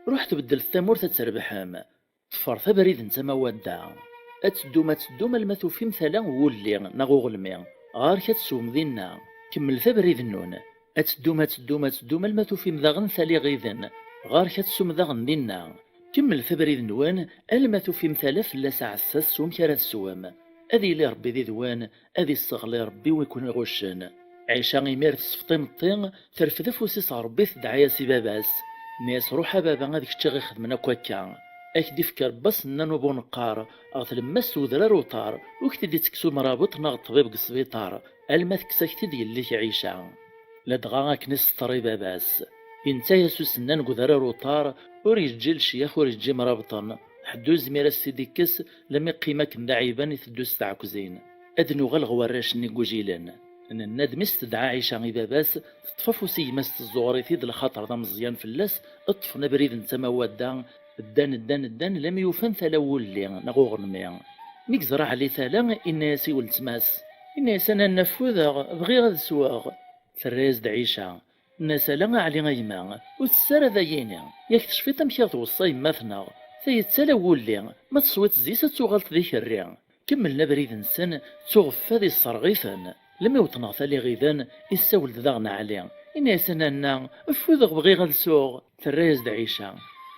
Ruḥet beddlet tamurt ad trebḥem. Ṭṭfret abrid n tama wadda. Ad teddum, ad teddum, alma tufim tala n wulli neɣ uɣelmi. Ɣer-k ad teswem dinna. Kemmlet abrid-nnun. Ad teddum, ad teddum, ad teddum, alma tufim daɣen tala iɣiden. Ɣer-k ad teswem daɣen dinna. Kemmlet abrid-nwen, alma tufim tala fell-as aɛessas s wamek ara teswem. Ad yili Ṛebbi did-wen, ad isseɣli Ṛebbi wi ken-iɣuccen." Ɛica imir tessefḍ imeṭṭi, terfed afus-is ɣer Ṛebbi, tedɛa-yas i baba-s. Nni-as: "Ruḥ a baba, ad kečč i ɣ-ixedmen akk akka. Ad k-d-ifk Ṛebbi asennan ubuneqqar, ɣer tlemmast n wedrar uṭar, ur k-t-id-ittekkes umrabeṭ neɣ ṭṭbib deg sbiṭar, alma tekkes-ak-t-id yelli-k Ɛica." Ladɣa akken iseṭṭer i baba-s. Inta-yas usennan deg udrar uṭar, ur yeǧǧi lecyax, ur yeǧǧi imrabṭen. Ḥedd ur yezmir ad s-t-id-ikkes, lammi qqim akken d aɛiban iteddu s tɛekkzin. Ad nuɣal ɣer warrac-nni n igujilen. Nenna-d mi s-tedɛa Ɛica i baba-s, teṭṭef afus i gma-s, tezzuɣer-it-id lxaṭer d ameẓyan fell-as, ṭṭfen abrid n tama wadda, ddan, ddan, ddan, lammi ufan tala n wulli neɣ uɣelmi. Mi yeẓra Ɛli tala, inna-yas i weltma-s, inna-yas: "A nanna, ffudeɣ, bɣiɣ ad sweɣ." Terra-yas-d Ɛica, tenna-as: "Ala a Ɛli a gma, ur tess ara d ayini. Yak tecfiḍ amek i ɣ-tweṣṣa yemma-tneɣ? Tayi d tala n wulli, ma teswiḍ zzi-s ad tuɣaleḍ d ikerri." Kemmlen abrid-nsen, ttuɣ fad isserɣ-iten. Lemmi wwḍen ɣer tala iɣiden, issawel-d daɣen Ɛli. Ini-as a nanna, ffudeɣ, bɣiɣ ad suɣ. Terra-yas-d Ɛica,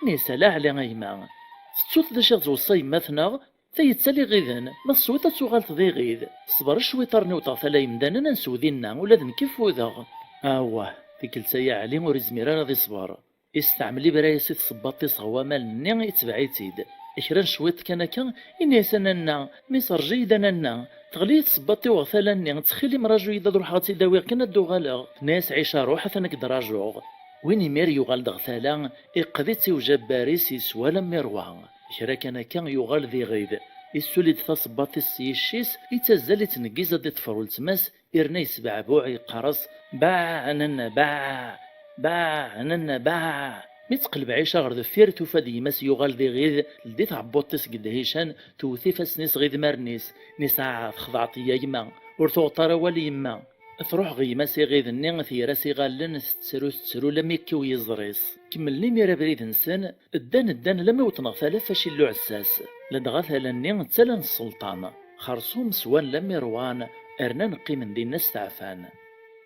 ini-as ala Ɛli a yemma, tettuḍ d acu i ɣ-d-tweṣṣa yemma-tneɣ? Tayet-a n iɣiden, ma teswiḍ ad tuɣaleḍ d iɣid. Ṣber cwiṭ ar n-wteɣ tala yemdanen ad nsew dinna, ula d nekk ffudeɣ. Awah, tikkelt-a ya Ɛli ur izmir ara ad iṣber. Isteɛmel ibra-yas i tṣebbaṭ-is ɣer wamal-nni, itbeɛ-itt-id. Kra n cwiṭ kan akka, ini-as a nanna, mi s rǧu-yi-d a nanna, teɣli-yi tṣebbaṭ-iw ɣer tala-nni, ttxil-im raju-yi-d ad ruḥeɣ ad tt-id-awiɣ kan ad d-uɣaleɣ. Tenna-yas Ɛica ruḥ atan ad k-d-rajuɣ. Win imir yuɣal-d ɣer tala, iqqed-itt i ujabbar-is yeswa alammi rwa. Kra kan akka yuɣal d iɣid, issuli-d taṣebbaṭ-is s yicc-is, ittazzal ittneggiz ad d-iṭṭfer weltma-s, irna yesbeɛbuɛ yeqqar-as, baɛ a nanna baɛ, baɛ a nanna baɛ. Mi teqleb Ɛica ɣer deffir tufa-d yemma-s yuɣal d iɣid, teldi tɛebbuḍt-is deg ddhican, tewwet ifassen-is ɣer idmaren-is, tenna-yas aɛa texdeɛḍ-iyi a gma, ur tuɣeḍ ara awal i yemma. Truḥ ɣer yemma-s iɣid-nni, tger-as iɣallen, tettru tettru lammi yekkiw yiẓri-s. Kemmlen imir abrid-nsen, ddan ddan lammi wwḍen ɣer tala fac illu ɛessas. Ladɣa tala-nni d tala n sselṭan. Xerṣum swan lammi rwan, rnan qqimen dinna steɛfan.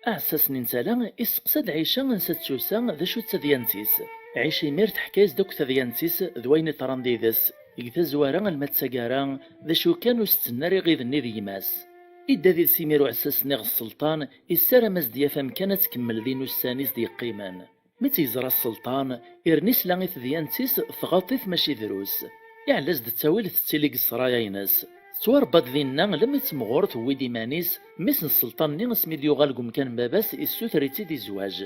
Aɛessas-nni n tala isteqsa-d Ɛica ansa d-tusa, d acu d tadyant-is. Ɛica imir teḥka-yas-d akk tadyant-is d wayen iḍran did-s, deg tazwara alma d taggara, d acu kan ur s-ttenna ara iɣid-nni d gma-s. Idda did-s imir uɛessas-nni ɣer sselṭan, issaram ad s-d-yaf amkan ad tkemmel din ussan-is d-yeqqimen. Mi tt-yeẓra sselṭan, irna isla i tedyant-is tɣaḍ-it mačči drus. Iɛella-as-d ttawil tettili deg ssraya-ines. Tettwarebba-d dinna lammi d timɣur tewwi-d iman-is, mmi-s n sselṭan-nni asmi d-yuɣal deg umkan n baba-s issuter-itt-id i zzwaǧ.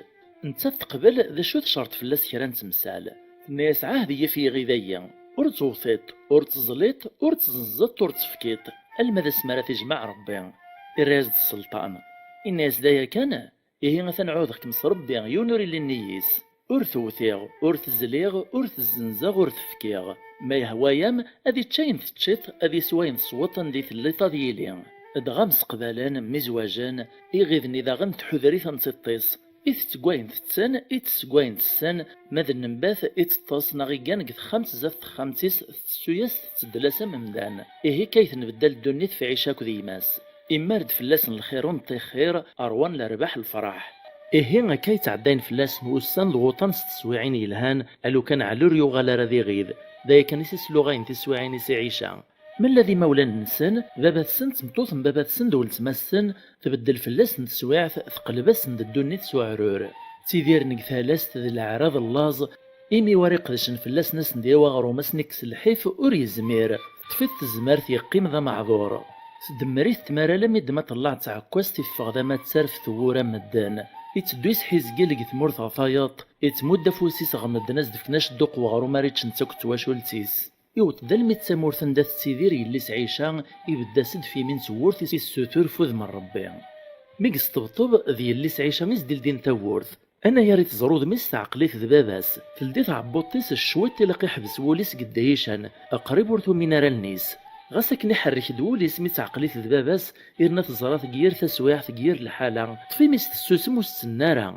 Nettat teqbel d acu tcerṭ fell-as kra n temsal. Tenna-yas ɛahed-iyi ɣef yiɣid-agi, ur ttewṭiṭ, ur tteẓliṭ, ur tzenzeṭ, ur tefkiṭ, alma d asmi ara t-ijmeɛ Rebbi. Irra-yas-d sselṭan, inna-yas d aya kan, ihi atan ɛuhdeɣ-kem s Rebbi, yiwen ur illi nnig-is. Ur tewtiɣ, ur tezliɣ, ur tezzenzeɣ, ur tefkiɣ. Ma yehwa-yam, ad ičč ayen teččiḍ, ad iswa ayen tesweḍ, anda i telliḍ ad yili. Dɣa mseqbalen, mmizwajen, iɣiden-nni daɣen tḥuder-iten tiṭ-is. Itett deg wayen tetten, itess deg wayen tessen, ma d nnbat iteṭṭes neɣ iggan deg texxamt zdat texxamt-is, tettettu-yas, tetteddel-as am umdan. Ihi akka i tenbeddal ddunit f Ɛica akked yemma-s. Immar-d fell-asen lxir ur neṭṭixxir, ṛwan lerbaḥ lefraḥ. Ihi akka i ttɛeddayen fell-asen wussan d wuṭan s teswiɛin yelhan, alukan Ɛli ur yuɣal ara d iɣid. D aya kan i s-isluɣayen tiswiɛin-is i Ɛica. Ma lla d imawlan-nsen, baba-tsen d tmeṭṭut n baba-tsen d weltma-tsen, tbeddel fell-asen teswiɛt, teqleb-asen-d ddunit s uɛrur. Ttidiren deg talast d leɛra d llaẓ, imi war iqedcen fell-asen asen-d-yawi aɣrum, asen-ikkes lḥif, ur yezmir, teṭṭef-it tezmert, yeqqim d ameɛdur. Tdemmer-it tmara alammi d ma tellaɛ d taɛekkazt, iffeɣ d amattar f tewwura n medden. Itteddu yesḥizgil deg tmurt ɣer tayeḍ, ittmudd afus-is ɣer medden ad s-d-fken acedduq n weɣrum ara ččen akk d twacult-is. Iwweḍ-d almi d tamurt anda tettidir yelli-s Ɛica, ibedd-as-d f yimi n tewwurt, issutur f udem n Rebbi. Mi yesṭebṭeb, d yelli-s Ɛica i s-d-ildin tawwurt. Anagar i teẓra udem-is teɛqel-it d baba-s, teldi tɛebbuḍt-is cwiṭ, ilaq iḥbes wul-is deg ddayican, qrib ur tumin ara allen-is. Ɣas akken iḥerrek-d wul-is mi teɛqel-it d baba-s, irna teẓra-t deg yir taswiɛt, deg yir lḥala, ṭṭef imi-s tessusem ur s-ttnna ara.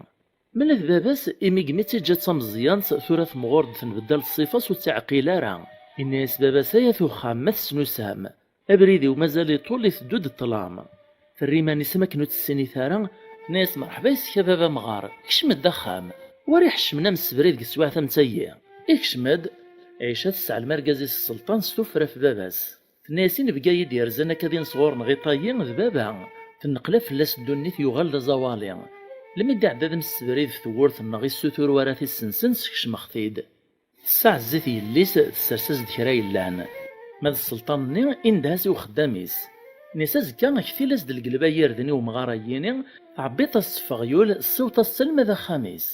Ma lla d baba-s, imi deg mi tt-iǧǧa d tameẓyant, tura temɣur-d, tenbeddal ṣṣifa-s ur tt-iɛqil ara. Inna-yas baba-s ay at uxxam, ma tesnusam. Abrid-iw mazal iṭul, iteddu-d ṭṭlam. Terra iman-is am akken ur tt-tessinit ara, tenna-yas merḥba yes-k a baba amɣar, kcem-d axxam. War iḥeccmen am ssebrid deg teswiɛt am tayi. Ikcem-d. Ɛica tesseɛlem argaz-is sselṭan s tuffra f baba-s. Tenna-yas inebgi-yi-d yerzan akka din sɣur-neɣ iṭ-ayi d baba. Tenneqla fell-as ddunit, yuɣal d aẓawali. Lmi d-iɛedda d amsebrid f tewwurt-nneɣ, issutur wara tissensen, skecmeɣ-t-id. Tessaɛez-it yelli-s, tessers-as-d kra yellan. Ma d sselṭan-nni, indeh-as i uxeddam-is. Tenna-yas azekka ktil-as-d lgelba n yirden i umɣar-ayini, tɛebbiḍ-as s ufeɣyul, ssiweḍ-as-tt alma d axxam-is.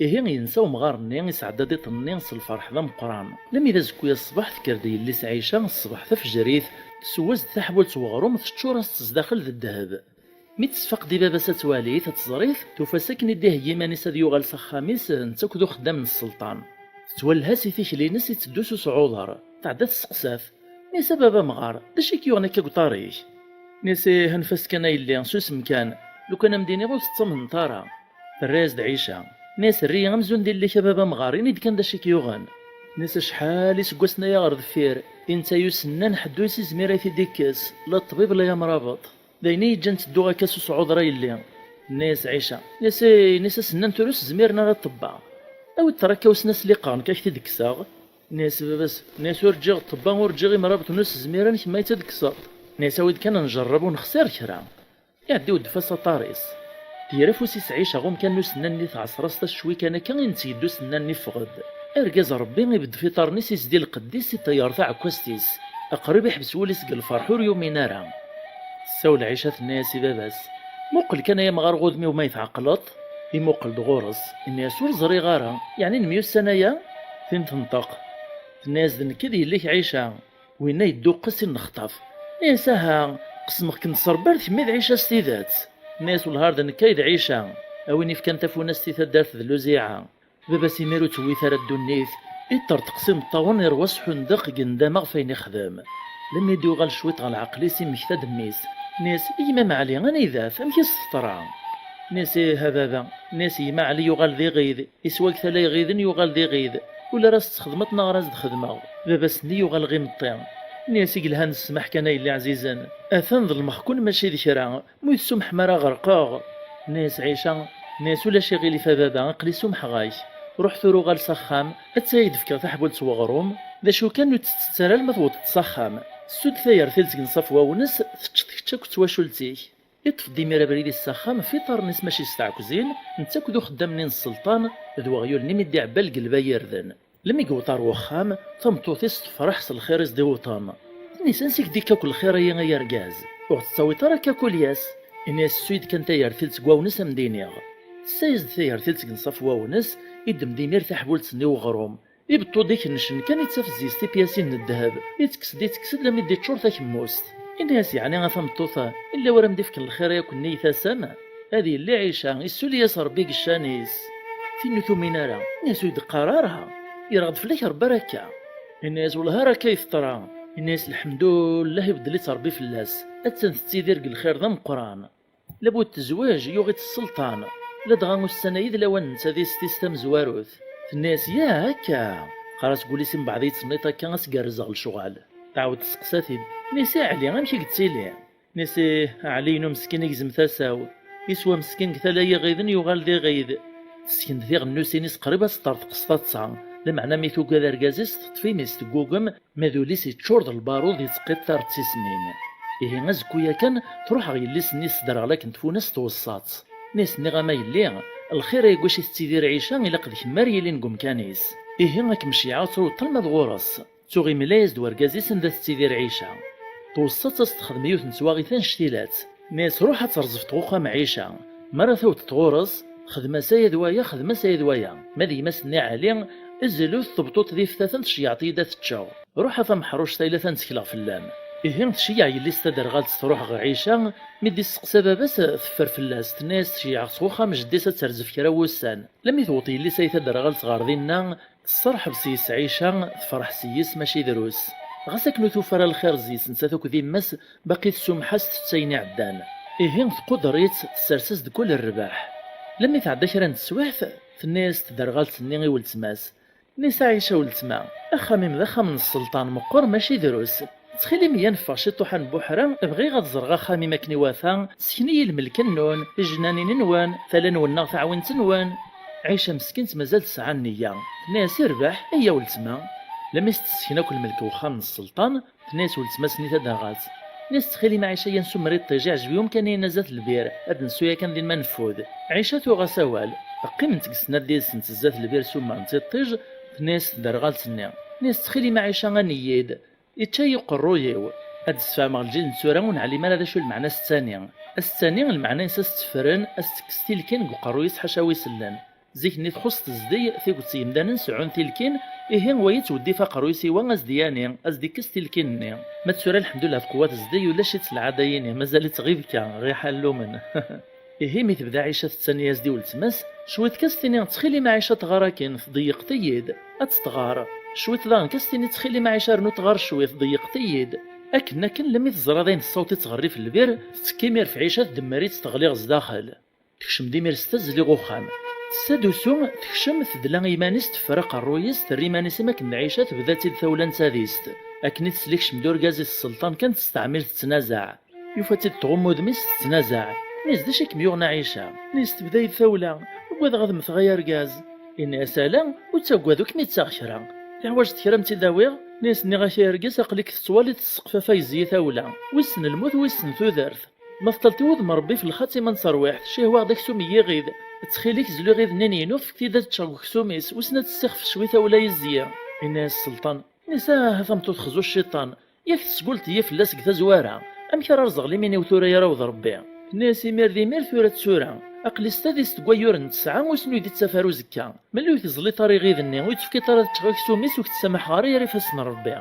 Ihi yensa umɣar-nni, isɛedda-d iḍ-nni s lferḥ d ameqqran. Lmi d azekka-ya ṣṣbeḥ, tekker-d yelli-s Ɛica ṣṣbeḥ tafejrit, tesseww-as-d taḥbult n weɣrum, teččur-as-tt zdaxel d ddheb. Mi tesfeq-d i baba-s ad twali-t, ad teẓr-it, tufa-t akken i d-iheyya iman-is ad yuɣal s axxam-is, netta akked uxeddam n sselṭan. Tettwelleh-as i tikli-ines itteddu s usɛuḍer. Tɛedda testeqsa-t, tenna-yas a baba amɣar, d acu i k-yuɣen akka deg uḍar-ik? Tenna-yas ih, anef-as kan a yelli, susem kan, lukan a m-d-iniɣ ur tettamneḍ ara. Terra-yas-d Ɛica, tenna-yas err-iyi amzun d yelli-k a baba amɣar, ini-d kan d acu i k-yuɣen. Tenna-yas acḥal iseggasen aya ɣer deffir, i netta yusennan ḥedd ur s-izmir ad t-id-ikkes, la ṭṭbib la amrabeṭ. D ayen i yi-ǧǧan ttedduɣ akka s usɛuḍer a yelli. Tenna-yas Ɛica, tenna-yas, "Ay," tenna-yas, "asennan tura ur s-zmiren ara ṭṭebba. Awi-d ṭṭrakka-w, s-nni ad s-liqeɣ nekk, ad k-t-id-kkseɣ." Tenna-yas baba-s, tenna-yas, "Ur ǧǧiɣ ṭṭebba, ur ǧǧiɣ imrabeṭ, ur s-zmiren, kemm ay tt-id-kkseḍ." Tenna-yas, "Awi-d kan ad njerreb, ur nexsir kra." Iɛeddi udef-as aṭar-is. Tger afus-is Ɛica ɣer umkan n usennan-nni, tɛeṣṣer-as-t, acwi kan akka i netteg-d usennan-nni yeffeɣ-d. Argaz Ṛebbi ibeddef iṭarren-is, izdi lqedd-is, iṭeyyer taɛekkazt-is. Aqrib iḥbes wul-is deg lferḥ, ur yumin ara. Tessawel Ɛica, tenna-yas i baba-s, "Muqel kan ay amɣar ɣ udem-iw ma tɛeqleḍ." Imuqel-d ɣur-s, inna-yas, "Ur ẓriɣ ara, yeɛni nemyussan aya?" Tin tenṭeq, tenna-yas, "D nekk i d yelli-k Ɛica." Winna yedduqqes i nnexṭaf. Inna-yas, "Aha, qesmeɣ-kem s Ṛebbi, ar d kemm i d Ɛica s tidet." Inna-yas, "Wellah ar d nekk ay d Ɛica, a win ifkan tafunast i taddart d Luziɛa." Baba-s imir ur tewwit ara ddunit, iṭṭerṭeq s imeṭṭawen, irwa s ḥundeq, gendama ɣef ayen ixdem. Lemmi d-yuɣal cwiṭ ɣer lɛeql-is, immekta-d mmi-s. Inna-yas, "Gma Meɛli, anida-t? Amek i s-teḍra?" Inna-yas, "Ih a baba." Inna-yas, "Gma Ɛli yuɣal d iɣid, iswa deg tala iɣiden, yuɣal d iɣid. Ula ara s-txedmeḍ neɣ ara s-d-xedmeɣ." Baba-s-nni yuɣal ɣ imeṭṭi. Inna-yas, "I yelhan ssmaḥ kan a yelli ɛzizen. Atan ḍelmeɣ-ken mačči d kra. Ma ur yi-tsumeḥem ara ɣerqeɣ." Tenna-yas Ɛica, tenna-yas, "Ulac iɣilif a baba, aql-i sumḥeɣ-ak. Ruḥ tura uɣal s axxam, atta ad k-d-fkeɣ taḥbult n weɣrum, d acu kan ur tt-tett ara alma tewwḍeḍ s axxam. Ssu-d tayertilt seg nnṣaf wawnes, teččeḍ kečč akked twacult-ik." Iṭṭef-d imir abrid-is s axxam, f iṭarren-is mačči s tɛekkzin, netta akked uxeddam-nni n sselṭan, d weɣyul-nni mi d-iɛebba lgelba n yirden. Lmi yewweḍ ar wexxam, tameṭṭut-is tefreḥ s lxir i s-d-iwwḍen. Tenna-yas, "Ansi k-d-ikka akk lxir-ayi ay argaz? Ur ɣ-tettawiḍ ara akka kul ass?" Inna-yas, "Ssu-yi-d kan tayertilt seg wawnes a m-d-iniɣ." Tessa-yas-d tayertilt seg nnṣaf wawnes, iddem-d imir taḥbult-nni n weɣrum. Ibeṭṭu-d ikennecen kan, ittaf zzis tipyasin n ddheb, ittekkes-d, ittekkes-d, lammi d-iččur takemmust. Inna-yas, "Yeɛni a tameṭṭut-a, illa wara m-d-ifken lxir-a akk-nni i tasam?" Ad yelli Ɛica, issuli-yas Ṛebbi deg ccan-is. Tin ur tumin ara, inna-yas, "Ur yi-d-qqar ara, yerɣed fell-ak Ṛebbi ara akka." Inna-yas, "Wellah ar akka i teḍra." Inna-yas, "Lḥemdullah, ibeddel-itt Ṛebbi fell-as. Attan tettidir deg lxir d ameqqran." Labud tezweǧ, yuɣ-itt sselṭan. Ladɣa ussan-a-yi d lawan n tadist-is tamezwarut. Tenna-yas, "Yah, akka?" Teqqar-as deg wul-is, "Mbeɛd i yi-tenniḍ akka, ad s-gerrzeɣ lecɣal." Tɛawed testeqsa-t-id. Tenna-yas, "A Ɛli, amek i yettili?" Tenna-yas, "Ih, Ɛli-inu meskin i gezm tasa-w. Iswa meskin deg tala n yiɣiden, yuɣal d iɣid." Tesken-d tiɣennusin-is qrib ad s-ṭṭerḍeq s taḍsa. Lameɛna mi tugad argaz-is, teṭṭef imi-s teggugem, ma d ul-is yeččur d lbarud, yettqiṭṭir d tismin. Ihi azekku yakan, truḥ ɣer yelli-s-nni s tderɣla akken tfunast tweṣṣa-tt. Nni-as, "Nniɣ-am a yelli, lxir-a deg wacu i tettidir Ɛica, ilaq d kemm ara yilin deg umkan-is. Ihi ad kem-ceyyɛeɣ ad truḍeḍ alma d ɣur-s." Tuɣ imla-yas-d wergaz-is anda tettidir Ɛica. Tweṣṣa-tt ad s-texdem yiwet n twaɣit annect-ilat. Nni-as, "Ruḥ ad terẓef tɣuxxam Ɛica. Mi ara tawḍeḍ ɣur-s, xdem-as aya d waya, xdem-as aya d waya. Ma d gma-s-nni Ɛli, zlu-t tebṭuṭ d iftaten, tceyyeɛḍ-iyi-d ad t-ččeɣ. Ruḥ a tameḥruct-a, ila ta ttekleɣ fell-am." Ihi tceyyeɛ yelli-s taderɣalt, truḥ ɣer Ɛica, mi d-isteqsa baba-s, teffer fell-as, tenna-yas, "Ceyyeɛeɣ-tt ɣ uxxam jeddi-s ad terzef kra n wussan." Lammi tewweḍ yelli-s ay taderɣalt ɣer dinna, tesserḥeb s-yes Ɛica, tefreḥ s-yes mačči drus. Ɣas akken ur tufi ara lxir s-yes nettat akked yemma-s, baqi tessumeḥ-as, tett ayen iɛeddan. Ihi tquder-itt, tessers-as-d kul rrbeḥ. Lammi tɛedda kra n teswiɛt, tenna-yas tderɣalt-nni i weltma-s, Nni-as, "Ɛica weltma, axxam-im d axxam n sselṭan meqqer mačči drus. Ttxil-im, iyya neffeɣ ciṭuḥ a nbuḥra, bɣiɣ ad ẓreɣ axxam-im akken iwata, sken-iyi lmelk-nnun, ijnanin-nwen, tala-nwen neɣ taɛwint-nwen." Ɛica meskint mazal tesɛa nniya. Tenna-yas, "Irbeḥ, iyya weltma." Lammi s-tessken akk lmelk n uxxam n sselṭan, tenna-yas weltma-s-nni taderɣalt. Nni-as, "Ttxil-im a Ɛica, iyya nsumer iṭij, iɛjeb-iyi umkan-nni n azat lbir, ad nsu yakan din ma neffud." Ɛica tuɣ-as awal. Qqiment deg snat did-sent zdat lbir, sumrent iṭij, tenna-yas tderɣalt-nni. Nni-as, "Ttxil-im a Ɛica, ani-yi-d. Ičča-yi uqerruy-iw." Ad d-sfehmeɣ lǧil n tura ur neɛlim ara d acu lmeɛna asettani. Asettani, lmeɛna-ines ad s-tteffren, ad s-tekkes tilkin deg uqerruy-is ḥaca wi sellen. Zik-nni txuṣṣ tezdeg, tiget n yemdanen seɛɛun tilkin, ihi wa yettweddif aqerruy-is i wa, a s-d-yani, a s-d-ikkes tilkin-nni. Ma d tura, lḥemdullah, tqewwa tezdeg, ulac-itt lɛada-yini, mazal-itt ɣibka, ɣiḥa llumen. Ihi mi tebda Ɛica tettani-yas-d i weltma-s, cwiṭ kan s-tini, "Ttxil-im a Ɛica, tɣar akin, tḍeyyeqt-iyi-d." Ad tt-tɣar. Cwiṭ daɣen kan s-tini, "Ttxil-im a Ɛica, rnu tɣar cwiṭ, tḍeyyeqt-iyi-d." Akken akken, lemmi teẓra dayen tessaweḍ-itt ɣer rrif n lbir, tettekki imir f Ɛica, tdemmer-itt, teɣli ɣer zdaxel. Tekcem-d imir s tazzli ɣer uxxam. Tessa-d usu, tekcem, tedla i yiman-is, teffer aqerruy-is, terra iman-is am akken d Ɛica, tebda-tt-id tawla n tadist. Akken i tesla ikcem-d urgaz-is sselṭan kan, testeɛmil, tettnazaɛ. Yufa-tt-id tɣumm udem-is, tettnazaɛ. Inna-yas: "D acu i kem-yuɣen a Ɛica?" Inna-yas: "Tebda-yi-d tawla, ugadeɣ ad mmteɣ ay argaz." Inna-yas: "Ala, ur ttaggad, ur kem-id-ttaɣ kra. Teḥwaǧeḍ kra ad m-tt-id-awiɣ?" Inna-yas: "Nniɣ-ak ay argaz, aql-ik tettwaliḍ s ssqef afayez-iyi tawla. Wissen lmut, wissen tudert. Ma teṭṭleḍ i wudem n Ṛebbi f lxatima n terwiḥt, cihwaɣ-d aksum n yiɣid. Ttxil-k, zlu iɣid-nni n yinuf, fk-t-id ad ččeɣ deg uksum-is, wissen ad tessixfec cwi tawla yezzi." Inna-yas sselṭan: "Inna-yas: Ah, a tameṭṭut, xzu cciṭan. Yak tesguleḍ-iyi fell-as deg tazwara. Amek ara rẓeɣ limin-iw tura yaraw d Ṛebbi?" Tenna-yas: "Imir d imir, tura d tura. Aql-i s tadist deg wayyur n tesɛa, wissen ur yi-d-ittaf ara uzekka. Melli ur teẓliḍ ara iɣid-nni, ur yi-tefkiḍ ara ad ččeɣ aksum-is, ur k-ttamaḥeɣ ara yir ifassen n Ṛebbi."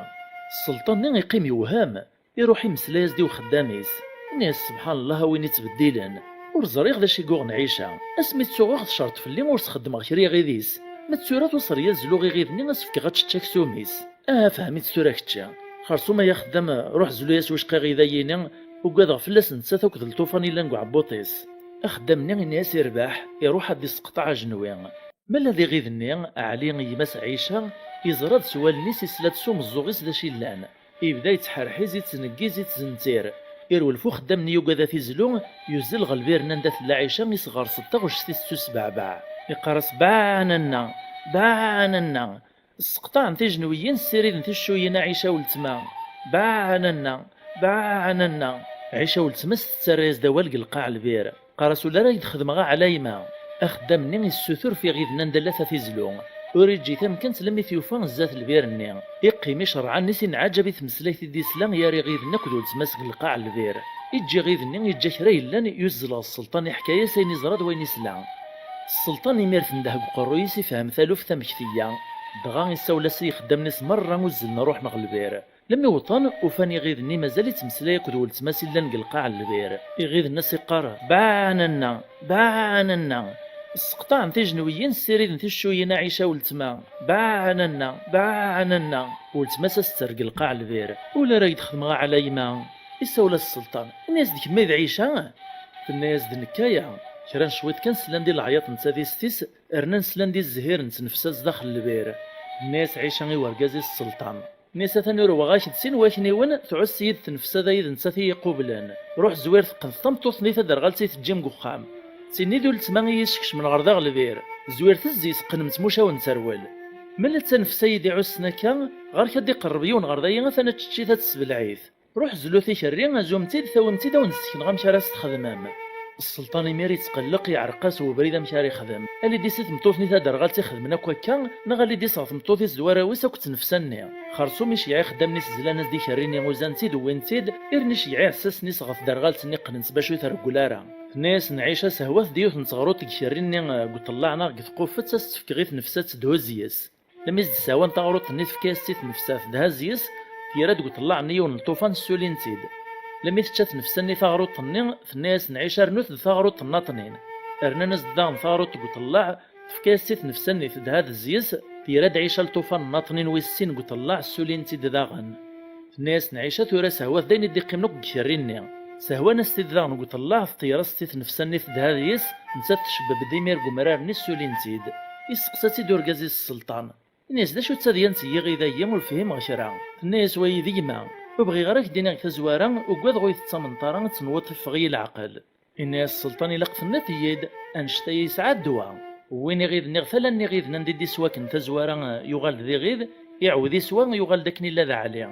Sselṭan-nni iqqim yewhem. Iruḥ imeslay-as-d i uxeddam-is. Inna-yas: "Sebḥan Llah, a win ittbeddilen. Ur ẓriɣ d acu i yuɣen Ɛica. Asmi tt-uɣeɣ tcerṭ fell-i ur s-xeddmeɣ kra iɣid-is. Ma d tura tuṣer-iyi ad zluɣ iɣid-nni, ad s-fkeɣ ad tečč aksum-is. Aha, fhem-itt tura kečči. Xersum ay axeddam, ruḥ zlu-yas wicqa iɣid-ayi-ni, ugadeɣ fell-as nettat akked lṭufan yellan deg uɛebbuṭ-is." Axeddam-nni inna-yas: "Irbeḥ." Iruḥ ad d-isseqṭeɛ ajenwi. Ma d iɣid-nni, Ɛli, gma-s Ɛica, yeẓra-d s wallen-is, isla-d s umeẓẓuɣ-is d acu yellan. Yebda yettḥerḥiz, yettneggiz, yettzentir. Irwel f uxeddam-nni yugad ad t-izlu, yuzzel ɣer lbir-nni anda tella Ɛica, isɣers-d taɣect-is tettusbeɛbeɛ. Iqqar-as: "Beɛɛan a nna, beɛɛan a nna. Sseqṭaɛen tijenwiyin, ssiriden ticcuyin a Ɛica weltma. Beɛɛan a nna, beɛɛan a nna." Ɛica weltma-s tettarra-yas-d awal deg lqaɛ n lbir. Qqar-as: "Ula ara k-d-xedmeɣ a Ɛlayma." Axeddam-nni yessutur f iɣiden anda llat ad t-izlu. Ur iǧǧi tamkant lemmi t-yufa zdat lbir-nni. Iqqim icerrɛen-is, inɛaǧab i tmeslayt i d-isla gar iɣiden akked weltma-s deg lqaɛ n lbir. Iǧǧa iɣiden-nni, iǧǧa kra yellan, yuzzel ɣer sselṭan, iḥka-yas ayen iẓra d wayen isla. Sselṭan imir tendeh deg uqerruy-is, ifhem taluft amek teyya. Dɣa isawel-as i yixeddamen-is merra uzzlen ruḥen ɣer lbir. Lemmi wwḍen, ufan iɣiden-nni mazal ittmeslay akked weltma-s i llan deg lqaɛ n lbir. Iɣiden-nni as-iqqar: "Beɛɛan a nna, beɛɛan a nna. Sseqṭaɛen tijenwiyin, ssiriden ticcuyin a Ɛica weltma. Beɛɛan a nna, beɛɛan a nna." Weltma-s as-tetter deg lqaɛ n lbir. "Ula ara k-d-xedmeɣ a Ɛlayma." Isawel-as sselṭan: "Ini-as-d kemm ay d Ɛica?" Tenna-yas: "D nekk aya." Kra n cwiṭ kan slan-d i leɛyaḍ n tadist-is, rnan slan-d i zzhir n tnefsa zdaxel lbir. Tenna-yas Ɛica i urgaz-is sselṭan: Nni-as: "Atan urweɣ-ak-d sin wakniwen, tɛuss-iyi-d tnefsa d ayid nettat i yi-iqublen. Ruḥ zwir teqqen tameṭṭut-nni taderɣalt i teǧǧim deg uxxam. D tinni d uletma i yi-iskecmen ɣer daɣ lbir. Zwir tezzi-s, qqnem-tt mucawen terwel. Mel d tanefsa i yi-d-iɛussen akka, ɣer-k ad d-iqerreb yiwen ɣer dayi, atan ad tečč-it, ad tessebleɛ-it. Ruḥ zlut ikerri, azum-tt-id, tawim-tt-id, ad wen-d-ssekneɣ amek ara s-txedmem." Sselṭan imir ittqelleq, iɛreq-as webrid amek ara ixdem. Alidis i tmeṭṭut-nni taderɣalt ixedmen akk akka, neɣ alidis ɣer tmeṭṭut-is d warraw-is akked tnefsa-nni. Xersum iceyyeɛ ixeddamen-is zlan-as-d ikerri-nni, uzan-tt-id, wwin-tt-id, irni iceyyeɛ iɛessasen-is ɣer tderɣalt-nni, qqnen-tt bac ur treggel ara. Tenna-yasen Ɛica: "Sehwat-d yiwet n teɣruḍt deg ikerri-nni, eh, deg uṭellaɛ neɣ deg tqufet, ad s-tt-fkeɣ i tnefsa ad tedhuzz yes." Lemmi s-d-sehwan taɣruḍt-nni, tefka-yas-tt i tnefsa, tedhaz yes, tira-d deg uṭellaɛ-nni yiwen n lṭufan, ssulin-tt-id. Lemmi tečča tnefsa-nni taɣruḍt-nni, tenna-yasen Ɛica: "Rnut-d taɣruḍt nnaṭnin." Rnan-as-d daɣen taɣruḍt deg uṭellaɛ, tefka-yas-tt i tnefsa-nni, tedhaz yes, tira-d Ɛica lṭufan nnaṭnin wis sin deg uṭellaɛ, ssulin-tt-id daɣen. Tenna-yasen Ɛica: "Tura sehwat-d ayen i d-iqqimen akk deg ikerri-nni." Sehwan-as-t-id daɣen deg uṭellaɛ, teṭṭeyyer-as-t i tnefsa-nni, tedhad yes, nettat tcebbeb-d imir deg umrar-nni, ssulin-tt-id. Isteqsa-tt-id urgaz-is sselṭan. Ini-as: "D acu d tadyant n yiɣid-agi? Ur fhimeɣ kra." Tenna-yas: "Wayi d gma. Ur bɣiɣ ara k-d-iniɣ deg tazwara, ugadeɣ ur yi-tettamneḍ ara, ad tenwuḍ iffeɣ-iyi leɛqel." Ini-as sselṭan: "Ilaq tenniḍ-iyi-d, annect-a yesɛa ddwa." Wwin iɣid-nni ɣer tala n iɣiden anda i d-iswaken tazwara, yuɣal d iɣid, iɛawed iswa, yuɣal-d akken illa d Ɛli.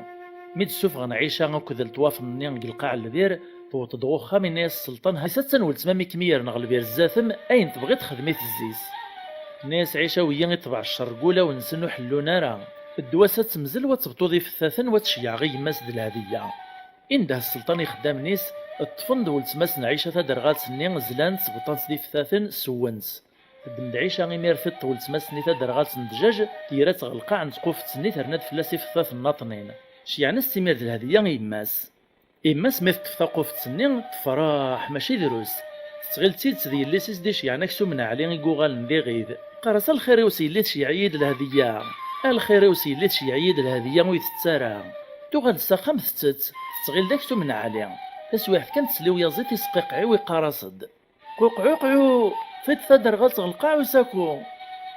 Mi d-ssufɣen Ɛica akked lṭwafen-nni deg lqaɛ n lbir, tewweḍ-d ɣer uxxam, yenna-yas sselṭan: "Ha-, ha-tt-an weltma-m i kem-yerren ɣer lbir zdat-m, ayen tebɣiḍ xdem-it zzi-s." Tenna-yas Ɛica: "Wigi iṭbeɛ ccer deg wulawen-nsen, ur ḥellun ara. Ddwa-s ad temzel, wa tebṭu d ifettaten, wa tceyyeɛ-aɣ i yemma-s d lhediyya." Indeh sselṭan ixeddamen-is, ṭṭfen-d weltma-s n Ɛica taderɣalt-nni, zlan-tt, bṭan-tt d ifettaten, sewwen-tt. Teddem-d Ɛica imir tiṭ weltma-s-nni taderɣalt n ddjaj, tira-tt ɣer lqaɛ n tqufet-nni, terna-d fell-as ifettaten nnaṭnin. Ceyɛen-as-tt imir d lhediyya i yemma-s. Yemma-s mi teṭṭef taqufet-nni, tefreḥ mačči drus. Tettɣil d tidet d yelli-s i s-d-iceyɛen aksum n Ɛli i yuɣalen d iɣid. Teqqar-as: "A lxir-iw s yelli tceyyeɛ-iyi-d lhediyya! A lxir-iw s yelli tceyyeɛ-iyi-d lhediyya ur itett ara!" Tuɣal-d s axxam tettett, tettɣil d aksum n Ɛli. Taswiɛt kan tesla i uyaziḍ isqiqɛiw, iqqar-as-d: "Quqɛuqɛu! Tiṭ taderɣalt ɣer lqaɛ usaku!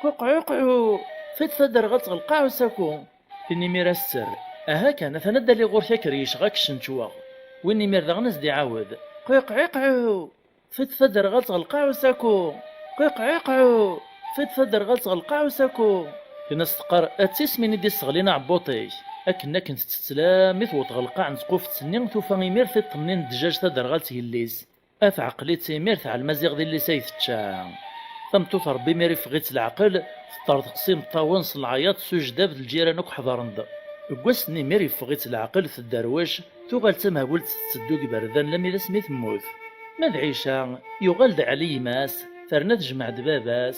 Quqɛuqɛu! Tiṭ taderɣalt ɣer lqaɛ usaku!" Tin imir as-tter: "Aha kan, atan ad d-aliɣ ɣur-k akker yecɣa k-cenčweɣ." Win imir daɣen as-d-iɛawed: "Qiqɛiqɛu!" Fed taderɣalt ɣer lqaɛ usaku! Qiqɛiqɛu! Fed taderɣalt ɣer lqaɛ usaku! Tin as-teqqar: "A tismin i d-isseɣlin aɛebbuṭ-ik!" Akken akken tetteslam i tewweḍ ɣer lqaɛ n tquft-nni, tufa imir tiṭ-nni n ddjaj taderɣalt yelli-s. A teɛqel-itt imir, teɛlem aziɣ d illi-s ay tečča. Tameṭṭut Ṛebbi imir iffeɣ-itt leɛqel, teṭṭerḍeq s imeṭṭawen s lɛayaṭ s ujdab d lǧiran akk ḥeḍren-d. Deg wass-nni imir iffeɣ-itt leɛqel tedderwec, tuɣal d tamehbult tetteddu deg iberdan lammi d asmi temmut. Ma d Ɛica, yuɣal-d Ɛli gma-s, terna tejmeɛ-d baba-s.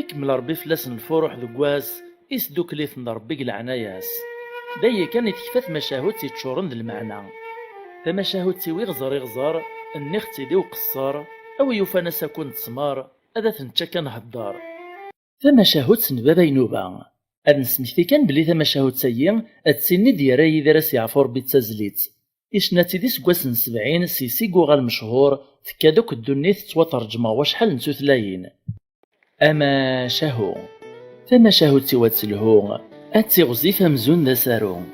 Ikemmel Ṛebbi fell-asen lfuruḥ deg wass, isdukkel-iten Ṛebbi deg leɛnaya-s. D aya kan i tekfa tmacahut yeččuren d lmeɛna. Tamacahut-iw iɣẓer iɣẓer, nniɣ-tt-id i uqeṣṣer, a wi yufan asaku n ttmer, ad at-nečč akka nhedder. Tamacahut n baba Inuba. Ad nesmekti kan belli tamacahut-agi d tin i d-yerra Yidir As Yeɛfu Ṛebbi d tazlit. Icenna-tt-id iseggasen n sebɛin, s yis i yuɣal mechuṛ, tekka-d akk ddunit tettwaterǧem ɣer wacḥal n tutlayin. Amacahu. Tamacahut-iw ad telhu, ad tiɣzif amzun d asaru.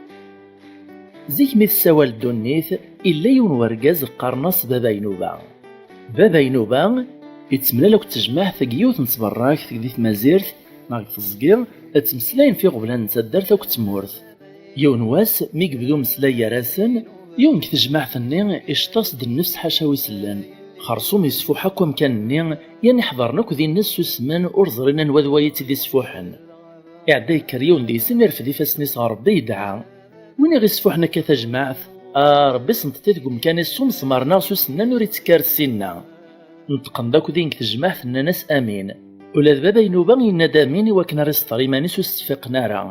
Zik mi tessawal ddunit, illa yiwen wergaz qqaren-as Baba Inuba. Baba Inuba yettemlal akked tejmaɛt deg yiwet n tberrakt deg di tmazirt neɣ deg teẓgi, ttmeslayen f iɣeblan n taddart akked tmurt. Yiwen wass, mi yebda umeslay gar-asen, yiwen deg tejmaɛt-nni iceṭṭ-as-d nnefs ḥaca wi sellen. Xersum isfuḥ akk amkan-nni, yan iḥḍren akk dinna ssusmen, ur ẓrin anwa d wayi tt-id-isfuḥen. Iɛedda yekker yiwen deg-sen, irfed ifassen-is ɣer Ṛebbi, yedɛa: "Win i ɣ-isfuḥen akka tajmaɛt? A Ṛebbi, senṭeṭ-it deg umkan-is s umesmar-nneɣ s usennan, ur ittekki ar ssinna." Neṭqen-d akk din deg tejmaɛt, nnan-as: "Amin." Ula d Baba Inuba yenna-d: "Amin" i wakken ara iseṭṭer iman-is ur s-ttfiqen ara.